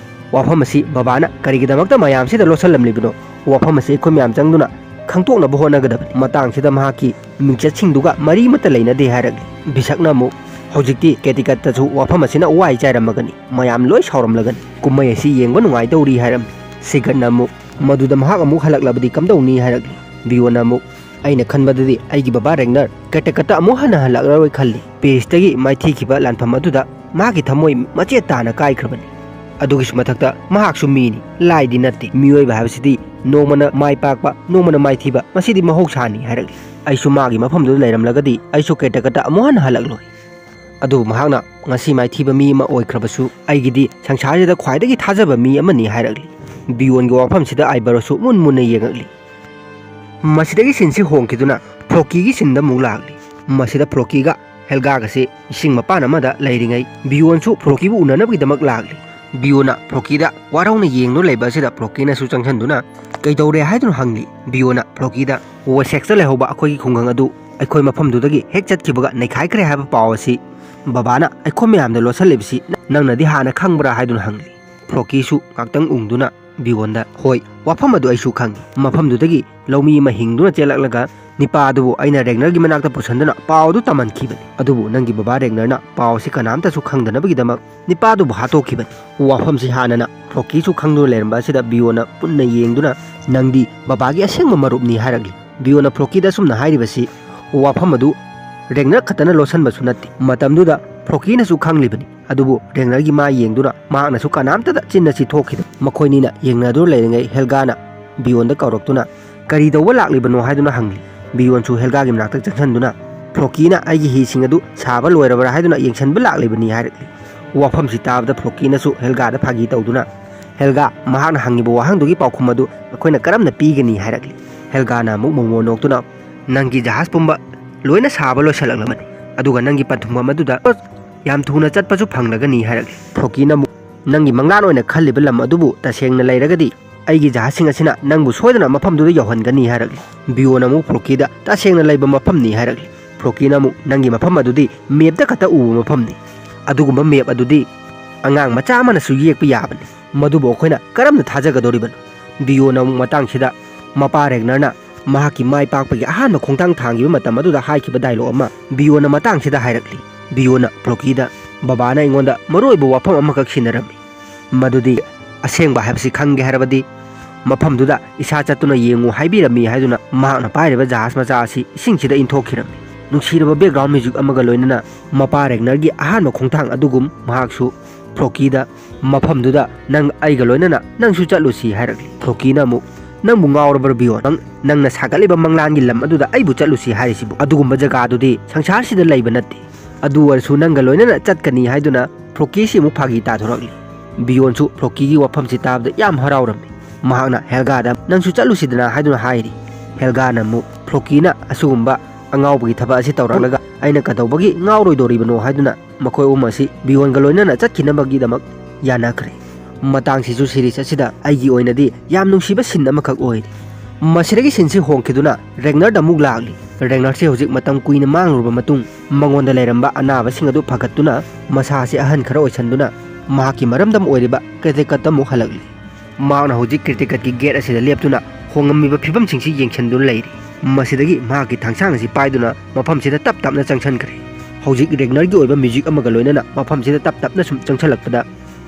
ꯋꯥꯐꯝ ꯑꯁꯤ ꯕꯕꯥꯅ ꯀꯔꯤꯒꯤꯗꯃꯛꯇ ꯃꯌꯥꯝꯁꯤꯗ ꯂꯣꯠꯁꯤꯜꯂꯝꯂꯤꯕꯅꯣ? ꯋꯥꯐꯝ ꯑꯁꯤ ꯑꯩꯈꯣꯏ ꯃꯌꯥꯝ ꯆꯪꯗꯨꯅ ꯈꯪꯗꯣꯛꯅꯕ ꯍꯣꯠꯅꯒꯗꯕꯅꯤ꯫ ꯃꯇꯥꯡꯁꯤꯗ ꯃꯍꯥꯛꯀꯤ ꯃꯤꯡꯆꯠꯁꯤꯡꯗꯨꯒ ꯃꯔꯤ ꯑꯃꯠꯇ ꯂꯩꯅꯗꯦ" ꯍꯥꯏꯔꯛꯂꯤ꯫ ꯕꯤꯁꯛꯅ ꯑꯃꯨꯛ, "ꯍꯧꯖꯤꯛꯇꯤ ꯀꯦꯇꯤꯀꯠꯇꯁꯨ ꯋꯥꯐꯝ ꯑꯁꯤꯅ ꯋꯥꯏ ꯆꯥꯏꯔꯝꯃꯒꯅꯤ, ꯃꯌꯥꯝ ꯂꯣꯏ ꯁꯥꯎꯔꯝꯂꯒꯅꯤ꯫ ꯀꯨꯝꯍꯩ ꯑꯁꯤ ꯌꯦꯡꯕ ꯅꯨꯡꯉꯥꯏꯗꯧꯔꯤ" ꯍꯥꯏꯔꯝꯃꯤ꯫ ꯁꯤꯒꯠꯅ ꯑꯃꯨꯛ, "ꯃꯗꯨꯗ ꯃꯍꯥꯛ ꯑꯃꯨꯛ ꯍꯜꯂꯛꯂꯕꯗꯤ ꯀꯝꯗꯧꯅꯤ?" ꯍꯥꯏꯔꯛꯂꯤ꯫ ꯕꯤꯌꯣꯟꯅ ꯑꯃꯨꯛ, "ꯑꯩꯅ ꯈꯟꯕꯗꯗꯤ ꯑꯩꯒꯤ ꯕꯕꯥ ꯔꯦꯒꯅꯔ ꯀꯦꯇꯀꯠꯇ ꯑꯃꯨꯛ ꯍꯟꯅ ꯍꯜꯂꯛꯂꯔꯣꯏ ꯈꯜꯂꯤ꯫ ꯄꯦꯔꯤꯁꯇꯒꯤ ꯃꯥꯏꯊꯤꯈꯤꯕ ꯂꯥꯟꯐꯝ ꯑꯗꯨꯗ ꯃꯍꯥꯛꯀꯤ ꯊꯃꯣꯏ ꯃꯆꯦꯠ ꯇꯥꯅ ꯀꯥꯏꯈ꯭ꯔꯕꯅꯤ꯫ ꯑꯗꯨꯒꯤꯁꯨ ꯃꯊꯛꯇ ꯃꯍꯥꯛꯁꯨ ꯃꯤꯅꯤ, ꯂꯥꯏꯗꯤ ꯅꯠꯇꯦ꯫ ꯃꯤꯑꯣꯏꯕ ꯍꯥꯏꯕꯁꯤꯗꯤ ꯅꯣꯡꯃꯅ ꯃꯥꯏ ꯄꯥꯛꯄ, ꯅꯣꯡꯃꯅ ꯃꯥꯏꯊꯤꯕ, ꯃꯁꯤꯗꯤ ꯃꯍꯧꯁꯥꯅꯤ" ꯍꯥꯏꯔꯛꯂꯤ꯫ "ꯑꯩꯁꯨ ꯃꯥꯒꯤ ꯃꯐꯝꯗꯨꯗ ꯂꯩꯔꯝꯂꯒꯗꯤ ꯑꯩꯁꯨ ꯀꯦꯇꯀꯠꯇ ꯑꯃꯨꯛ ꯍꯟꯅ ꯍꯜꯂꯛꯂꯣꯏ꯫ ꯑꯗꯨꯕꯨ ꯃꯍꯥꯛꯅ ꯉꯁꯤ ꯃꯥꯏꯊꯤꯕ ꯃꯤ ꯑꯃ ꯑꯣꯏꯈ꯭ꯔꯕꯁꯨ, ꯑꯩꯒꯤꯗꯤ ꯁꯪꯁꯥꯔꯁꯤꯗ ꯈ꯭ꯋꯥꯏꯗꯒꯤ ꯊꯥꯖꯕ ꯃꯤ ꯑꯃꯅꯤ" ꯍꯥꯏꯔꯛꯂꯤ꯫ ꯕꯤꯌꯣꯟꯒꯤ ꯋꯥꯐꯝꯁꯤꯗ ꯑꯥꯏꯕꯔꯣꯁꯨ ꯃꯨꯟ ꯃꯨꯟꯅ ꯌꯦꯡꯉꯛꯂꯤ꯫ ꯃꯁꯤꯗꯒꯤ ꯁꯤꯟꯁꯤ ꯍꯣꯡꯈꯤꯗꯨꯅ ꯐ꯭ꯔꯣꯀꯤꯒꯤ ꯁꯤꯟꯗ ꯑꯃꯨꯛ ꯂꯥꯛꯂꯤ꯫ ꯃꯁꯤꯗ ꯐ꯭ꯔꯣꯀꯤꯒ ꯍꯦꯜꯒꯥꯒꯁꯤ ꯏꯁꯤꯡ ꯃꯄꯥꯟ ꯑꯃꯗ ꯂꯩꯔꯤꯉꯩ ꯕꯤꯌꯣꯟꯁꯨ ꯐ꯭ꯔꯣꯀꯤꯕꯨ ꯎꯅꯅꯕꯒꯤꯗꯃꯛ ꯂꯥꯛꯂꯤ꯫ ꯕꯤꯌꯣꯟꯅ ꯐ꯭ꯔꯣꯀꯤꯗ ꯋꯥꯔꯧꯅ ꯌꯦꯡꯗꯨꯅ ꯂꯩꯕ ꯑꯁꯤꯗ ꯐ꯭ꯔꯣꯀꯤꯅꯁꯨ ꯆꯪꯁꯤꯟꯗꯨꯅ, "ꯀꯩꯗꯧꯔꯦ?" ꯍꯥꯏꯗꯨꯅ ꯍꯪꯂꯤ꯫ ꯕꯤꯌꯣꯟꯅ ꯐ꯭ꯔꯣꯀꯤꯗ, "ꯋꯦꯁꯦꯛꯁꯇ ꯂꯩꯍꯧꯕ ꯑꯩꯈꯣꯏꯒꯤ ꯈꯨꯡꯒꯪ ꯑꯗꯨ ꯑꯩꯈꯣꯏ ꯃꯐꯝꯗꯨꯗꯒꯤ ꯍꯦꯛ ꯆꯠꯈꯤꯕꯒ ꯅꯩꯈꯥꯏꯈ꯭ꯔꯦ ꯍꯥꯏꯕ ꯄꯥꯎ ꯑꯁꯤ ꯕꯕꯥꯅ ꯑꯩꯈꯣꯏ ꯃꯌꯥꯝꯗ ꯂꯣꯠꯁꯤꯜꯂꯤꯕꯁꯤ ꯅꯪꯅꯗꯤ ꯍꯥꯟꯅ ꯈꯪꯕ꯭ꯔꯥ?" ꯍꯥꯏꯗꯨꯅ ꯍꯪꯂꯤ꯫ ꯐ꯭ꯔꯣꯀꯤꯁꯨ ꯉꯥꯛꯇꯪ ꯎꯪꯗꯨꯅ ꯕꯤꯌꯣꯟꯗ, "ꯍꯣꯏ, ꯋꯥꯐꯝ ꯑꯗꯨ ꯑꯩꯁꯨ ꯈꯪꯏ꯫ ꯃꯐꯝꯗꯨꯗꯒꯤ ꯂꯧꯃꯤ ꯑꯃ ꯍꯤꯡꯗꯨꯅ ꯆꯦꯜꯂꯛꯂꯒ ꯅꯤꯄꯥ ꯑꯗꯨꯕꯨ ꯑꯩꯅ ꯔꯦꯒꯅꯔꯒꯤ ꯃꯅꯥꯛꯇ ꯄꯨꯁꯤꯟꯗꯨꯅ ꯄꯥꯎ ꯑꯗꯨ ꯇꯝꯍꯟꯈꯤꯕꯅꯤ꯫ ꯑꯗꯨꯕꯨ ꯅꯪꯒꯤ ꯕꯕꯥ ꯔꯦꯒꯅꯔꯅ ꯄꯥꯎ ꯑꯁꯤ ꯀꯅꯥꯝꯇꯁꯨ ꯈꯪꯗꯅꯕꯒꯤꯗꯃꯛ ꯅꯤꯄꯥ ꯑꯗꯨꯕꯨ ꯍꯥꯠꯇꯣꯛꯈꯤꯕꯅꯤ꯫" ꯋꯥꯐꯝꯁꯤ ꯍꯥꯟꯅꯅ ꯐ꯭ꯔꯣꯀꯤꯁꯨ ꯈꯪꯗꯨꯅ ꯂꯩꯔꯝꯕ ꯑꯁꯤꯗ ꯕꯤꯌꯣꯟꯅ ꯃꯨꯟꯅ ꯌꯦꯡꯗꯨꯅ, "ꯅꯪꯗꯤ ꯕꯕꯥꯒꯤ ꯑꯁꯦꯡꯕ ꯃꯔꯨꯞꯅꯤ" ꯍꯥꯏꯔꯛꯂꯤ꯫ ꯕꯤꯌꯣꯟꯅ ꯐ꯭ꯔꯣꯀꯤꯗ ꯑꯁꯨꯝꯅ ꯍꯥꯏꯔꯤꯕꯁꯤ ꯋꯥꯐꯝ ꯑꯗꯨ ꯔꯦꯒꯅꯔ ꯈꯛꯇꯅ ꯂꯣꯠꯁꯤꯟꯕꯁꯨ ꯅꯠꯇꯦ꯫ ꯃꯇꯝꯗꯨꯗ ꯐ꯭ꯔꯣꯀꯤꯅꯁꯨ ꯈꯪꯂꯤꯕꯅꯤ꯫ ꯑꯗꯨꯕꯨ ꯔꯦꯒꯅꯔꯒꯤ ꯃꯥ ꯌꯦꯡꯗꯨꯅ ꯃꯍꯥꯛꯅꯁꯨ ꯀꯅꯥꯝꯇꯗ ꯆꯤꯟ ꯑꯁꯤ ꯊꯣꯛꯈꯤꯗꯦ꯫ ꯃꯈꯣꯏꯅꯤꯅ ꯌꯦꯡꯅꯗꯨꯅ ꯂꯩꯔꯤꯉꯩ ꯍꯦꯜꯒꯥꯅ ꯕꯤꯌꯣꯟꯗ ꯀꯧꯔꯛꯇꯨꯅ, "ꯀꯔꯤ ꯇꯧꯕ ꯂꯥꯛꯂꯤꯕꯅꯣ?" ꯍꯥꯏꯗꯨꯅ ꯍꯪꯂꯤ꯫ ꯕꯤꯌꯣꯟꯁꯨ ꯍꯦꯜꯒꯥꯒꯤ ꯃꯅꯥꯛꯇ ꯆꯪꯁꯤꯟꯗꯨꯅ, "ꯐ꯭ꯔꯣꯀꯤꯅ ꯑꯩꯒꯤ ꯍꯤꯁꯤꯡ ꯑꯗꯨ ꯁꯥꯕ ꯂꯣꯏꯔꯕ꯭ꯔꯥ ꯍꯥꯏꯗꯨꯅ ꯌꯦꯡꯁꯤꯟꯕ ꯂꯥꯛꯂꯤꯕꯅꯤ" ꯍꯥꯏꯔꯛꯂꯤ꯫ ꯋꯥꯐꯝꯁꯤ ꯇꯥꯕꯗ ꯐ꯭ꯔꯣꯀꯤꯅꯁꯨ ꯍꯦꯜꯒꯥꯗ ꯐꯥꯒꯤ ꯇꯧꯗꯨꯅ, ꯍꯦꯜꯒꯥ, ꯃꯍꯥꯛꯅ ꯍꯪꯉꯤꯕ ꯋꯥꯍꯪꯗꯨꯒꯤ ꯄꯥꯎꯈꯨꯝ ꯑꯗꯨ ꯑꯩꯈꯣꯏꯅ ꯀꯔꯝꯅ ꯄꯤꯒꯅꯤ ꯍꯥꯏꯔꯛꯂꯤ꯫ ꯍꯦꯜꯒꯥꯅ ꯑꯃꯨꯛ ꯃꯣꯃꯣ ꯅꯣꯛꯇꯨꯅ, "ꯅꯪꯒꯤ ꯖꯍꯥꯖ ꯄꯨꯝꯕ ꯂꯣꯏꯅ ꯁꯥꯕ ꯂꯣꯏꯁꯤꯜꯂꯛꯂꯕꯅꯤ, ꯑꯗꯨꯒ ꯅꯪꯒꯤ ꯄꯟꯊꯨꯡꯐꯝ ꯑꯗꯨꯗ ꯌꯥꯝ ꯊꯨꯅ ꯆꯠꯄꯁꯨ ꯐꯪꯂꯒꯅꯤ" ꯍꯥꯏꯔꯛꯂꯤ꯫ ꯐ꯭ꯔꯣꯀꯤꯅ ꯑꯃꯨꯛ, "ꯅꯪꯒꯤ ꯃꯪꯂꯥꯟ ꯑꯣꯏꯅ ꯈꯜꯂꯤꯕ ꯂꯝ ꯑꯗꯨꯕꯨ ꯇꯁꯦꯡꯅ ꯂꯩꯔꯒꯗꯤ ꯑꯩꯒꯤ ꯖꯍꯥꯖꯁꯤꯡ ꯑꯁꯤꯅ ꯅꯪꯕꯨ ꯁꯣꯏꯗꯅ ꯃꯐꯝꯗꯨꯗ ꯌꯧꯍꯟꯒꯅꯤ" ꯍꯥꯏꯔꯛꯂꯤ꯫ ꯕꯤꯌꯣꯅ ꯑꯃꯨꯛ ꯐ꯭ꯔꯣꯀꯤꯗ, "ꯇꯁꯦꯡꯅ ꯂꯩꯕ ꯃꯐꯝꯅꯤ" ꯍꯥꯏꯔꯛꯂꯤ꯫ ꯐ꯭ꯔꯣꯀꯤꯅ ꯑꯃꯨꯛ, "ꯅꯪꯒꯤ ꯃꯐꯝ ꯑꯗꯨꯗꯤ ꯃꯦꯞꯇ ꯈꯛꯇ ꯎꯕ ꯃꯐꯝꯅꯤ꯫ ꯑꯗꯨꯒꯨꯝꯕ ꯃꯦꯞ ꯑꯗꯨꯗꯤ ꯑꯉꯥꯡ ꯃꯆꯥ ꯑꯃꯅꯁꯨ ꯌꯦꯛꯄ ꯌꯥꯕꯅꯤ꯫ ꯃꯗꯨꯕꯨ ꯑꯩꯈꯣꯏꯅ ꯀꯔꯝꯅ ꯊꯥꯖꯒꯗꯧꯔꯤꯕꯅꯣ?" ꯕꯤꯌꯣꯅ ꯑꯃꯨꯛ ꯃꯇꯥꯡꯁꯤꯗ ꯃꯄꯥ ꯔꯦꯒꯅꯔꯅ ꯃꯍꯥꯛꯀꯤ ꯃꯥꯏ ꯄꯥꯛꯄꯒꯤ ꯑꯍꯥꯟꯕ ꯈꯣꯡꯊꯥꯡ ꯊꯥꯡꯈꯤꯕ ꯃꯇꯝ ꯑꯗꯨꯗ ꯍꯥꯏꯈꯤꯕ ꯗꯥꯏꯂꯣꯒ ꯑꯃ ꯕꯤꯌꯣꯅ ꯃꯇꯥꯡꯁꯤꯗ ꯍꯥꯏꯔꯛꯂꯤ꯫ ꯕꯤꯌꯣꯅ ꯐ꯭ꯔꯣꯀꯤꯗ, "ꯕꯕꯥꯅ ꯑꯩꯉꯣꯟꯗ ꯃꯔꯨꯑꯣꯏꯕ ꯋꯥꯐꯝ ꯑꯃꯈꯛ ꯁꯤꯟꯅꯔꯝꯃꯤ, ꯃꯗꯨꯗꯤ ꯑꯁꯦꯡꯕ ꯍꯥꯏꯕꯁꯤ ꯈꯪꯒꯦ ꯍꯥꯏꯔꯕꯗꯤ ꯃꯐꯝꯗꯨꯗ ꯏꯁꯥ ꯆꯠꯇꯨꯅ ꯌꯦꯡꯉꯨ ꯍꯥꯏꯕꯤꯔꯝꯃꯤ" ꯍꯥꯏꯗꯨꯅ ꯃꯍꯥꯛꯅ ꯄꯥꯏꯔꯤꯕ ꯖꯍꯥꯖ ꯃꯆꯥ ꯑꯁꯤ ꯏꯁꯤꯡꯁꯤꯗ ꯏꯟꯊꯣꯛꯈꯤꯔꯝꯃꯤ꯫ ꯅꯨꯡꯁꯤꯔꯕ ꯕꯦꯛꯒ꯭ꯔꯥꯎꯟ ꯃ꯭ꯌꯨꯖꯤꯛ ꯑꯃꯒ ꯂꯣꯏꯅꯅ ꯃꯄꯥ ꯔꯦꯒꯅꯔꯒꯤ ꯑꯍꯥꯟꯕ ꯈꯣꯡꯊꯥꯡ ꯑꯗꯨꯒꯨꯝ ꯃꯍꯥꯛꯁꯨ ꯐ꯭ꯔꯣꯀꯤꯗ, "ꯃꯐꯝꯗꯨꯗ ꯅꯪ ꯑꯩꯒ ꯂꯣꯏꯅꯅ ꯅꯪꯁꯨ ꯆꯠꯂꯨꯁꯤ" ꯍꯥꯏꯔꯛꯂꯤ꯫ ꯐ꯭ꯔꯣꯀꯤꯅ ꯑꯃꯨꯛ, "ꯅꯪꯕꯨ ꯉꯥꯎꯔꯕ꯭ꯔꯥ ꯕꯤꯌꯣꯟ? ꯅꯪ, ꯅꯪꯅ ꯁꯥꯒꯠꯂꯤꯕ ꯃꯪꯂꯥꯟꯒꯤ ꯂꯝ ꯑꯗꯨꯗ ꯑꯩꯕꯨ ꯆꯠꯂꯨꯁꯤ ꯍꯥꯏꯔꯤꯁꯤꯕꯨ? ꯑꯗꯨꯒꯨꯝꯕ ꯖꯒꯥꯗꯨꯗꯤ ꯁꯪꯁꯥꯔꯁꯤꯗ ꯂꯩꯕ ꯅꯠꯇꯦ꯫ ꯑꯗꯨ ꯑꯣꯏꯔꯁꯨ ꯅꯪꯒ ꯂꯣꯏꯅꯅ ꯆꯠꯀꯅꯤ" ꯍꯥꯏꯗꯨꯅ ꯐ꯭ꯔꯣꯀꯤꯁꯤ ꯑꯃꯨꯛ ꯐꯥꯒꯤ ꯇꯥꯊꯣꯔꯛꯂꯤ꯫ ꯕꯤꯌꯣꯟꯁꯨ ꯐ꯭ꯔꯣꯀꯤꯒꯤ ꯋꯥꯐꯝꯁꯤ ꯇꯥꯕꯗ ꯌꯥꯝ ꯍꯔꯥꯎꯔꯝꯃꯤ꯫ ꯃꯍꯥꯛꯅ ꯍꯦꯜꯒꯥꯗ, "ꯅꯪꯁꯨ ꯆꯠꯂꯨꯁꯤꯗꯅ" ꯍꯥꯏꯗꯨꯅ ꯍꯥꯏꯔꯤ꯫ ꯍꯦꯜꯒꯥꯅ ꯑꯃꯨꯛ, "ꯐ꯭ꯔꯣꯀꯤꯅ ꯑꯁꯤꯒꯨꯝꯕ ꯑꯉꯥꯎꯕꯒꯤ ꯊꯕꯛ ꯑꯁꯤ ꯇꯧꯔꯛꯂꯒ ꯑꯩꯅ ꯀꯩꯗꯧꯕꯒꯤ ꯉꯥꯎꯔꯣꯏꯗꯧꯔꯤꯕꯅꯣ?" ꯍꯥꯏꯗꯨꯅ ꯃꯈꯣꯏ ꯑꯍꯨꯝ ꯑꯁꯤ ꯕꯤꯌꯣꯟꯒ ꯂꯣꯏꯅꯅ ꯆꯠꯈꯤꯅꯕꯒꯤꯗꯃꯛ ꯌꯥꯅꯈ꯭ꯔꯦ꯫ ꯃꯇꯥꯡꯁꯤꯁꯨ ꯁꯤꯔꯤꯁ ꯑꯁꯤꯗ ꯑꯩꯒꯤ ꯑꯣꯏꯅꯗꯤ ꯌꯥꯝ ꯅꯨꯡꯁꯤꯕ ꯁꯤꯟ ꯑꯃꯈꯛ ꯑꯣꯏꯔꯤ꯫ ꯃꯁꯤꯗꯒꯤ ꯁꯤꯟꯁꯤ ꯍꯣꯡꯈꯤꯗꯨꯅ ꯔꯦꯒꯅꯔꯗ ꯑꯃꯨꯛ ꯂꯥꯛꯂꯤ꯫ ꯔꯦꯒꯅꯔꯁꯤ ꯍꯧꯖꯤꯛ ꯃꯇꯝ ꯀꯨꯏꯅ ꯃꯥꯡꯂꯨꯔꯕ ꯃꯇꯨꯡ ꯃꯉꯣꯟꯗ ꯂꯩꯔꯝꯕ ꯑꯅꯥꯕꯁꯤꯡ ꯑꯗꯨ ꯐꯒꯠꯇꯨꯅ ꯃꯁꯥ ꯑꯁꯤ ꯑꯍꯟ ꯈꯔ ꯑꯣꯏꯁꯟꯗꯨꯅ ꯃꯍꯥꯛꯀꯤ ꯃꯔꯝꯗꯝ ꯑꯣꯏꯔꯤꯕ ꯀ꯭ꯔꯤꯇꯤꯀꯠꯇ ꯑꯃꯨꯛ ꯍꯜꯂꯛꯂꯤ꯫ ꯃꯍꯥꯛꯅ ꯍꯧꯖꯤꯛ ꯀ꯭ꯔꯤꯇꯤꯀꯠꯀꯤ ꯒꯦꯠ ꯑꯁꯤꯗ ꯂꯦꯞꯇꯨꯅ ꯍꯣꯡꯉꯝꯃꯤꯕ ꯐꯤꯕꯝꯁꯤꯡꯁꯤ ꯌꯦꯡꯁꯤꯟꯗꯨꯅ ꯂꯩꯔꯤ꯫ ꯃꯁꯤꯗꯒꯤ ꯃꯍꯥꯛꯀꯤ ꯊꯥꯡꯁꯥꯡ ꯑꯁꯤ ꯄꯥꯏꯗꯨꯅ ꯃꯐꯝꯁꯤꯗ ꯇꯞ ꯇꯞꯅ ꯆꯪꯁꯤꯟꯈ꯭ꯔꯦ꯫ ꯍꯧꯖꯤꯛ ꯔꯦꯒꯅꯔꯒꯤ ꯑꯣꯏꯕ ꯃ꯭ꯌꯨꯖꯤꯛ ꯑꯃꯒ ꯂꯣꯏꯅꯅ ꯃꯐꯝꯁꯤꯗ ꯇꯞ ꯇꯞꯅ ꯁꯨꯝ ꯆꯪꯁꯤꯜꯂꯛꯄꯗ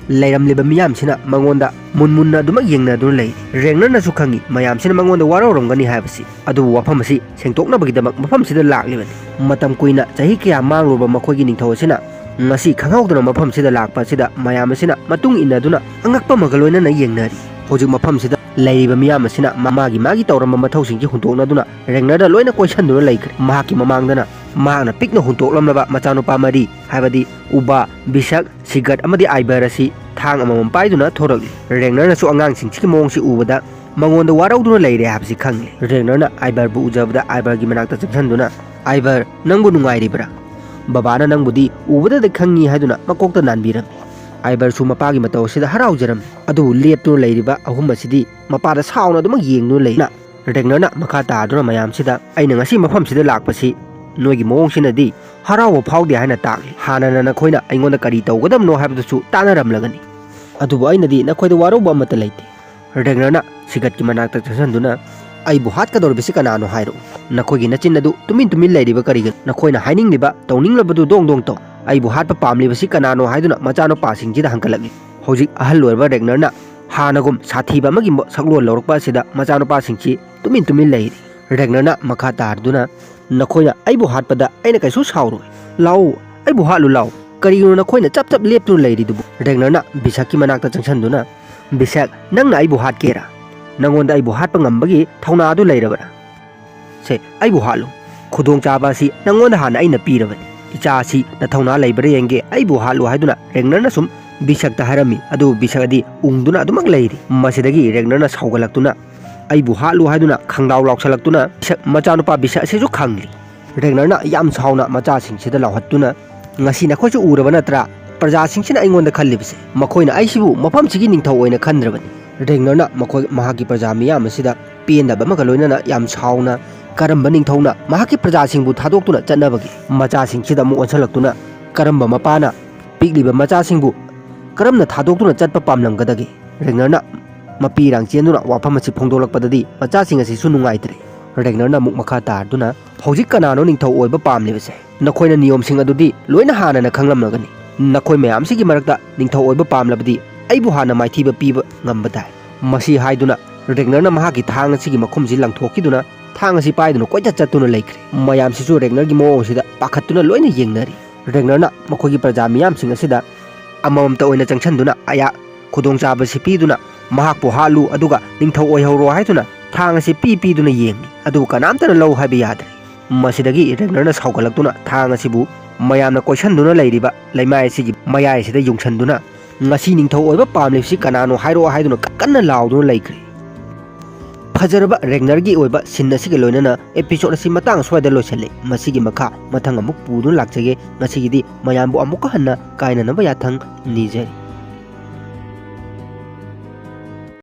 ꯂꯩꯔꯝꯂꯤꯕ ꯃꯤꯌꯥꯝꯁꯤꯅ ꯃꯉꯣꯟꯗ ꯃꯨꯟ ꯃꯨꯟꯅ ꯑꯗꯨꯃꯛ ꯌꯦꯡꯅꯗꯨꯅ ꯂꯩꯔꯤ꯫ ꯔꯦꯒꯅꯔꯅꯁꯨ ꯈꯪꯏ ꯃꯌꯥꯝꯁꯤꯅ ꯃꯉꯣꯟꯗ ꯋꯥꯔꯧꯔꯝꯒꯅꯤ ꯍꯥꯏꯕꯁꯤ, ꯑꯗꯨꯕꯨ ꯋꯥꯐꯝ ꯑꯁꯤ ꯁꯦꯡꯗꯣꯛꯅꯕꯒꯤꯗꯃꯛ ꯃꯐꯝꯁꯤꯗ ꯂꯥꯛꯂꯤꯕꯅꯤ꯫ ꯃꯇꯝ ꯀꯨꯏꯅ, ꯆꯍꯤ ꯀꯌꯥ ꯃꯥꯡꯂꯨꯔꯕ ꯃꯈꯣꯏꯒꯤ ꯅꯤꯡꯊꯧ ꯑꯁꯤꯅ ꯉꯁꯤ ꯈꯪꯍꯧꯗꯅ ꯃꯐꯝꯁꯤꯗ ꯂꯥꯛꯄ ꯑꯁꯤꯗ ꯃꯌꯥꯝ ꯑꯁꯤꯅ ꯃꯇꯨꯡ ꯏꯟꯅꯗꯨꯅ ꯑꯉꯛꯄ ꯑꯃꯒ ꯂꯣꯏꯅꯅ ꯌꯦꯡꯅꯔꯤ꯫ ꯍꯧꯖꯤꯛ ꯃꯐꯝꯁꯤꯗ ꯂꯩꯔꯤꯕ ꯃꯤꯌꯥꯝ ꯑꯁꯤꯅ ꯃꯥꯒꯤ ꯃꯥꯒꯤ ꯇꯧꯔꯝꯕ ꯃꯊꯧꯁꯤꯡꯁꯤ ꯍꯨꯟꯗꯣꯛꯅꯗꯨꯅ ꯔꯦꯒꯅꯔꯗ ꯂꯣꯏꯅ ꯀꯣꯏꯁꯟꯗꯨꯅ ꯂꯩꯈ꯭ꯔꯦ꯫ ꯃꯍꯥꯛꯀꯤ ꯃꯃꯥꯡꯗꯅ ꯃꯍꯥꯛꯅ ꯄꯤꯛꯅ ꯍꯨꯟꯗꯣꯛꯂꯝꯂꯕ ꯃꯆꯥꯅꯨꯄꯥ ꯃꯔꯤ, ꯍꯥꯏꯕꯗꯤ ꯎꯕꯥ, ꯕꯤꯁꯛ, ꯁꯤꯒꯠ ꯑꯃꯗꯤ ꯑꯥꯏꯕꯔ ꯑꯁꯤ ꯊꯥꯡ ꯑꯃꯃꯝ ꯄꯥꯏꯗꯨꯅ ꯊꯣꯔꯛꯂꯤ꯫ ꯔꯦꯒꯅꯔꯅꯁꯨ ꯑꯉꯥꯡꯁꯤꯡꯁꯤꯒꯤ ꯃꯑꯣꯡꯁꯤ ꯎꯕꯗ ꯃꯉꯣꯟꯗ ꯋꯥꯔꯧꯗꯨꯅ ꯂꯩꯔꯦ ꯍꯥꯏꯕꯁꯤ ꯈꯪꯂꯤ꯫ ꯔꯦꯒꯅꯔꯅ ꯑꯥꯏꯕꯔꯕꯨ ꯎꯖꯕꯗ ꯑꯥꯏꯕꯔꯒꯤ ꯃꯅꯥꯛꯇ ꯆꯪꯁꯤꯟꯗꯨꯅ, "ꯑꯥꯏꯕꯔ, ꯅꯪꯕꯨ ꯅꯨꯡꯉꯥꯏꯔꯤꯕ꯭ꯔꯥ? ꯕꯕꯥꯅ ꯅꯪꯕꯨꯗꯤ ꯎꯕꯗꯗ ꯈꯪꯉꯤ" ꯍꯥꯏꯗꯨꯅ ꯃꯀꯣꯛꯇ ꯅꯥꯟꯕꯤꯔꯝꯃꯤ꯫ ꯑꯥꯏꯕꯔꯁꯨ ꯃꯄꯥꯒꯤ ꯃꯇꯧ ꯑꯁꯤꯗ ꯍꯔꯥꯎꯖꯔꯝꯃꯤ꯫ ꯑꯗꯨꯕꯨ ꯂꯦꯞꯇꯨꯅ ꯂꯩꯔꯤꯕ ꯑꯍꯨꯝ ꯑꯁꯤꯗꯤ ꯃꯄꯥꯗ ꯁꯥꯎꯅ ꯑꯗꯨꯃꯛ ꯌꯦꯡꯗꯨꯅ ꯂꯩ꯫ ꯔꯦꯒꯅꯔꯅ ꯃꯈꯥ ꯇꯥꯗꯨꯅ ꯃꯌꯥꯝꯁꯤꯗ, "ꯑꯩꯅ ꯉꯁꯤ ꯃꯐꯝꯁꯤꯗ ꯂꯥꯛꯄꯁꯤ ꯅꯣꯏꯒꯤ ꯃꯑꯣꯡꯁꯤꯅꯗꯤ ꯍꯔꯥꯎꯕ ꯐꯥꯎꯗꯦ ꯍꯥꯏꯅ ꯇꯥꯛꯂꯤ꯫ ꯍꯥꯟꯅꯅ ꯅꯈꯣꯏꯅ ꯑꯩꯉꯣꯟꯗ ꯀꯔꯤ ꯇꯧꯒꯗꯕꯅꯣ ꯍꯥꯏꯕꯗꯨꯁꯨ ꯇꯥꯟꯅꯔꯝꯂꯒꯅꯤ꯫ ꯑꯗꯨꯕꯨ ꯑꯩꯅꯗꯤ ꯅꯈꯣꯏꯗ ꯋꯥꯔꯧꯕ ꯑꯃꯠꯇ ꯂꯩꯇꯦ꯫" ꯔꯦꯒꯅꯔꯅ ꯁꯤꯒꯠꯀꯤ ꯃꯅꯥꯛꯇ ꯆꯪꯁꯤꯟꯗꯨꯅ, "ꯑꯩꯕꯨ ꯍꯥꯠꯀꯗꯧꯔꯤꯕꯁꯤ ꯀꯅꯥꯅꯣ ꯍꯥꯏꯔꯛꯎ꯫ ꯅꯈꯣꯏꯒꯤ ꯅꯆꯤꯟ ꯑꯗꯨ ꯇꯨꯃꯤꯟ ꯇꯨꯃꯤꯟ ꯂꯩꯔꯤꯕ ꯀꯔꯤꯒꯤꯅꯣ? ꯅꯈꯣꯏꯅ ꯍꯥꯏꯅꯤꯡꯂꯤꯕ, ꯇꯧꯅꯤꯡꯂꯕꯗꯨ ꯗꯣꯡ ꯗꯣꯡ ꯇꯧ꯫ ꯑꯩꯕꯨ ꯍꯥꯠꯄ ꯄꯥꯝꯂꯤꯕꯁꯤ ꯀꯅꯥꯅꯣ?" ꯍꯥꯏꯗꯨꯅ ꯃꯆꯥꯅꯨꯄꯥꯁꯤꯡꯁꯤꯗ ꯍꯪꯒꯠꯂꯛꯂꯤ꯫ ꯍꯧꯖꯤꯛ ꯑꯍꯜ ꯑꯣꯏꯔꯕ ꯔꯦꯒꯅꯔꯅ ꯍꯥꯟꯅꯒꯨꯝ ꯁꯥꯊꯤꯕ ꯑꯃꯒꯤ ꯃ-, ꯁꯛꯂꯣꯟ ꯂꯧꯔꯛꯄ ꯑꯁꯤꯗ ꯃꯆꯥꯅꯨꯄꯥꯁꯤꯡꯁꯤ ꯇꯨꯃꯤꯟ ꯇꯨꯃꯤꯟ ꯂꯩꯔꯤ꯫ ꯔꯦꯒꯅꯔꯅ ꯃꯈꯥ ꯇꯥꯔꯗꯨꯅ, "ꯅꯈꯣꯏꯅ ꯑꯩꯕꯨ ꯍꯥꯠꯄꯗ ꯑꯩꯅ ꯀꯩꯁꯨ ꯁꯥꯎꯔꯣꯏ꯫ ꯂꯥꯛꯎ, ꯑꯩꯕꯨ ꯍꯥꯠꯂꯨ ꯂꯥꯛꯎ꯫ ꯀꯔꯤꯒꯤꯅꯣ ꯅꯈꯣꯏꯅ ꯆꯞ ꯆꯞ ꯂꯦꯞꯇꯨꯅ ꯂꯩꯔꯤꯗꯨꯕꯨ?" ꯔꯦꯒꯅꯔꯅ ꯕꯤꯁꯛꯀꯤ ꯃꯅꯥꯛꯇ ꯆꯪꯁꯤꯟꯗꯨꯅ, "ꯕꯤꯁꯛ, ꯅꯪꯅ ꯑꯩꯕꯨ ꯍꯥꯠꯀꯦꯔꯥ? ꯅꯪꯉꯣꯟꯗ ꯑꯩꯕꯨ ꯍꯥꯠꯄ ꯉꯝꯕꯒꯤ ꯊꯧꯅꯥ ꯑꯗꯨ ꯂꯩꯔꯕ꯭ꯔꯥ? ꯁꯦ, ꯑꯩꯕꯨ ꯍꯥꯠꯂꯨ꯫ ꯈꯨꯗꯣꯡꯆꯥꯕ ꯑꯁꯤ ꯅꯪꯉꯣꯟꯗ ꯍꯥꯟꯅ ꯑꯩꯅ ꯄꯤꯔꯕꯅꯤ꯫ ꯏꯆꯥ ꯑꯁꯤ ꯅꯊꯧꯅꯥ ꯂꯩꯕ꯭ꯔꯥ ꯌꯦꯡꯒꯦ, ꯑꯩꯕꯨ ꯍꯥꯠꯂꯨ" ꯍꯥꯏꯗꯨꯅ ꯔꯦꯒꯅꯔꯅ ꯁꯨꯝ ꯕꯤꯁꯛꯇ ꯍꯥꯏꯔꯝꯃꯤ꯫ ꯑꯗꯨꯕꯨ ꯕꯤꯁꯛ ꯑꯗꯤ ꯎꯪꯗꯨꯅ ꯑꯗꯨꯃꯛ ꯂꯩꯔꯤ꯫ ꯃꯁꯤꯗꯒꯤ ꯔꯦꯒꯅꯔꯅ ꯁꯥꯎꯒꯠꯂꯛꯇꯨꯅ, "ꯑꯩꯕꯨ ꯍꯥꯠꯂꯨ" ꯍꯥꯏꯗꯨꯅ ꯈꯪꯂꯥꯎ ꯂꯥꯎꯁꯜꯂꯛꯇꯨꯅ ꯕꯤꯁꯛ, ꯃꯆꯥꯅꯨꯄꯥ ꯕꯤꯁꯛ ꯑꯁꯤꯁꯨ ꯈꯪꯂꯤ꯫ ꯔꯦꯒꯅꯔꯅ ꯌꯥꯝ ꯁꯥꯎꯅ ꯃꯆꯥꯁꯤꯡꯁꯤꯗ ꯂꯥꯎꯍꯠꯇꯨꯅ, "ꯉꯁꯤ ꯅꯈꯣꯏꯁꯨ ꯎꯔꯕ ꯅꯠꯇ꯭ꯔꯥ? ꯄ꯭ꯔꯖꯥꯁꯤꯡꯁꯤꯅ ꯑꯩꯉꯣꯟꯗ ꯈꯜꯂꯤꯕꯁꯦ꯫ ꯃꯈꯣꯏꯅ ꯑꯩꯁꯤꯕꯨ ꯃꯐꯝꯁꯤꯒꯤ ꯅꯤꯡꯊꯧ ꯑꯣꯏꯅ ꯈꯟꯗ꯭ꯔꯕꯅꯤ꯫" ꯔꯦꯒꯅꯔꯅ ꯃꯈꯣꯏ, ꯃꯍꯥꯛꯀꯤ ꯄ꯭ꯔꯖꯥ ꯃꯤꯌꯥꯝ ꯑꯁꯤꯗ ꯄꯦꯟꯗꯕ ꯑꯃꯒ ꯂꯣꯏꯅꯅ ꯌꯥꯝ ꯁꯥꯎꯅ, ꯀꯔꯝꯕ ꯅꯤꯡꯊꯧꯅ ꯃꯍꯥꯛꯀꯤ ꯄ꯭ꯔꯖꯥꯁꯤꯡꯕꯨ ꯊꯥꯗꯣꯛꯇꯨꯅ ꯆꯠꯅꯕꯒꯦ? ꯃꯆꯥꯁꯤꯡꯁꯤꯗ ꯑꯃꯨꯛ ꯑꯣꯟꯁꯤꯜꯂꯛꯇꯨꯅ, ꯀꯔꯝꯕ ꯃꯄꯥꯅ ꯄꯤꯛꯂꯤꯕ ꯃꯆꯥꯁꯤꯡꯕꯨ ꯀꯔꯝꯅ ꯊꯥꯗꯣꯛꯇꯨꯅ ꯆꯠꯄ ꯄꯥꯝꯂꯝꯒꯗꯒꯦ? ꯔꯦꯒꯅꯔꯅ ꯃꯄꯤ ꯏꯔꯥꯡ ꯆꯦꯟꯗꯨꯅ ꯋꯥꯐꯝ ꯑꯁꯤ ꯐꯣꯡꯗꯣꯛꯂꯛꯄꯗꯗꯤ ꯃꯆꯥꯁꯤꯡ ꯑꯁꯤꯁꯨ ꯅꯨꯡꯉꯥꯏꯇ꯭ꯔꯦ꯫ ꯔꯦꯒꯅꯔꯅ ꯑꯃꯨꯛ ꯃꯈꯥ ꯇꯥꯔꯗꯨꯅ, "ꯍꯧꯖꯤꯛ ꯀꯅꯥꯅꯣ ꯅꯤꯡꯊꯧ ꯑꯣꯏꯕ ꯄꯥꯝꯂꯤꯕꯁꯦ? ꯅꯈꯣꯏꯅ ꯅꯤꯌꯣꯝꯁꯤꯡ ꯑꯗꯨꯗꯤ ꯂꯣꯏꯅ ꯍꯥꯟꯅꯅ ꯈꯪꯂꯝꯂꯒꯅꯤ꯫ ꯅꯈꯣꯏ ꯃꯌꯥꯝꯁꯤꯒꯤ ꯃꯔꯛꯇ ꯅꯤꯡꯊꯧ ꯑꯣꯏꯕ ꯄꯥꯝꯂꯕꯗꯤ ꯑꯩꯕꯨ ꯍꯥꯟꯅ ꯃꯥꯏꯊꯤꯕ ꯄꯤꯕ ꯉꯝꯕ ꯇꯥꯏ꯫" ꯃꯁꯤ ꯍꯥꯏꯗꯨꯅ ꯔꯦꯒꯅꯔꯅ ꯃꯍꯥꯛꯀꯤ ꯊꯥꯡ ꯑꯁꯤꯒꯤ ꯃꯈꯨꯝꯁꯤ ꯂꯪꯊꯣꯛꯈꯤꯗꯨꯅ ꯊꯥꯡ ꯑꯁꯤ ꯄꯥꯏꯗꯨꯅ ꯀꯣꯏꯆꯠ ꯆꯠꯇꯨꯅ ꯂꯩꯈ꯭ꯔꯦ꯫ ꯃꯌꯥꯝꯁꯤꯁꯨ ꯔꯦꯒꯅꯔꯒꯤ ꯃꯑꯣꯡ ꯑꯁꯤꯗ ꯄꯥꯈꯠꯇꯨꯅ ꯂꯣꯏꯅ ꯌꯦꯡꯅꯔꯤ꯫ ꯔꯦꯒꯅꯔꯅ ꯃꯈꯣꯏꯒꯤ ꯄ꯭ꯔꯖꯥ ꯃꯤꯌꯥꯝꯁꯤꯡ ꯑꯁꯤꯗ ꯑꯃꯃꯝꯇ ꯑꯣꯏꯅ ꯆꯪꯁꯤꯟꯗꯨꯅ ꯑꯌꯥ-, ꯈꯨꯗꯣꯡꯆꯥꯕꯁꯤ ꯄꯤꯗꯨꯅ ꯃꯍꯥꯛꯄꯨ ꯍꯥꯠꯂꯨ ꯑꯗꯨꯒ ꯅꯤꯡꯊꯧ ꯑꯣꯏꯍꯧꯔꯣ ꯍꯥꯏꯗꯨꯅ ꯊꯥꯡ ꯑꯁꯤ ꯄꯤ ꯄꯤꯗꯨꯅ ꯌꯦꯡꯂꯤ꯫ ꯑꯗꯨꯕꯨ ꯀꯅꯥꯝꯇꯅ ꯂꯧ ꯍꯥꯏꯕ ꯌꯥꯗ꯭ꯔꯦ꯫ ꯃꯁꯤꯗꯒꯤ ꯔꯦꯒꯅꯔꯅ ꯁꯥꯎꯒꯠꯂꯛꯇꯨꯅ ꯊꯥꯡ ꯑꯁꯤꯕꯨ ꯃꯌꯥꯝꯅ ꯀꯣꯏꯁꯟꯗꯨꯅ ꯂꯩꯔꯤꯕ ꯂꯩꯃꯥꯏ ꯑꯁꯤꯒꯤ ꯃꯌꯥꯏ ꯑꯁꯤꯗ ꯌꯨꯡꯁꯟꯗꯨꯅ "ꯉꯁꯤ ꯅꯤꯡꯊꯧ ꯑꯣꯏꯕ ꯄꯥꯝꯂꯤꯕꯁꯤ ꯀꯅꯥꯅꯣ ꯍꯥꯏꯔꯛꯑꯣ" ꯍꯥꯏꯗꯨꯅ ꯀꯟꯅ ꯂꯥꯎꯗꯨꯅ ꯂꯩꯈ꯭ꯔꯦ꯫ ꯐꯖꯔꯕ ꯔꯦꯒꯅꯔꯒꯤ ꯑꯣꯏꯕ ꯁꯤꯟ ꯑꯁꯤꯒ ꯂꯣꯏꯅꯅ ꯑꯦꯄꯤꯁꯣꯗ ꯑꯁꯤ ꯃꯇꯥꯡ ꯑꯁ꯭ꯋꯥꯏꯗ ꯂꯣꯏꯁꯤꯜꯂꯦ꯫ ꯃꯁꯤꯒꯤ ꯃꯈꯥ ꯃꯊꯪ ꯑꯃꯨꯛ ꯄꯨꯗꯨꯅ ꯂꯥꯛꯆꯒꯦ꯫ ꯉꯁꯤꯒꯤꯗꯤ ꯃꯌꯥꯝꯕꯨ ꯑꯃꯨꯛꯀ ꯍꯟꯅ ꯀꯥꯏꯅꯅꯕ ꯌꯥꯊꯪ ꯅꯤꯖꯔꯤ꯫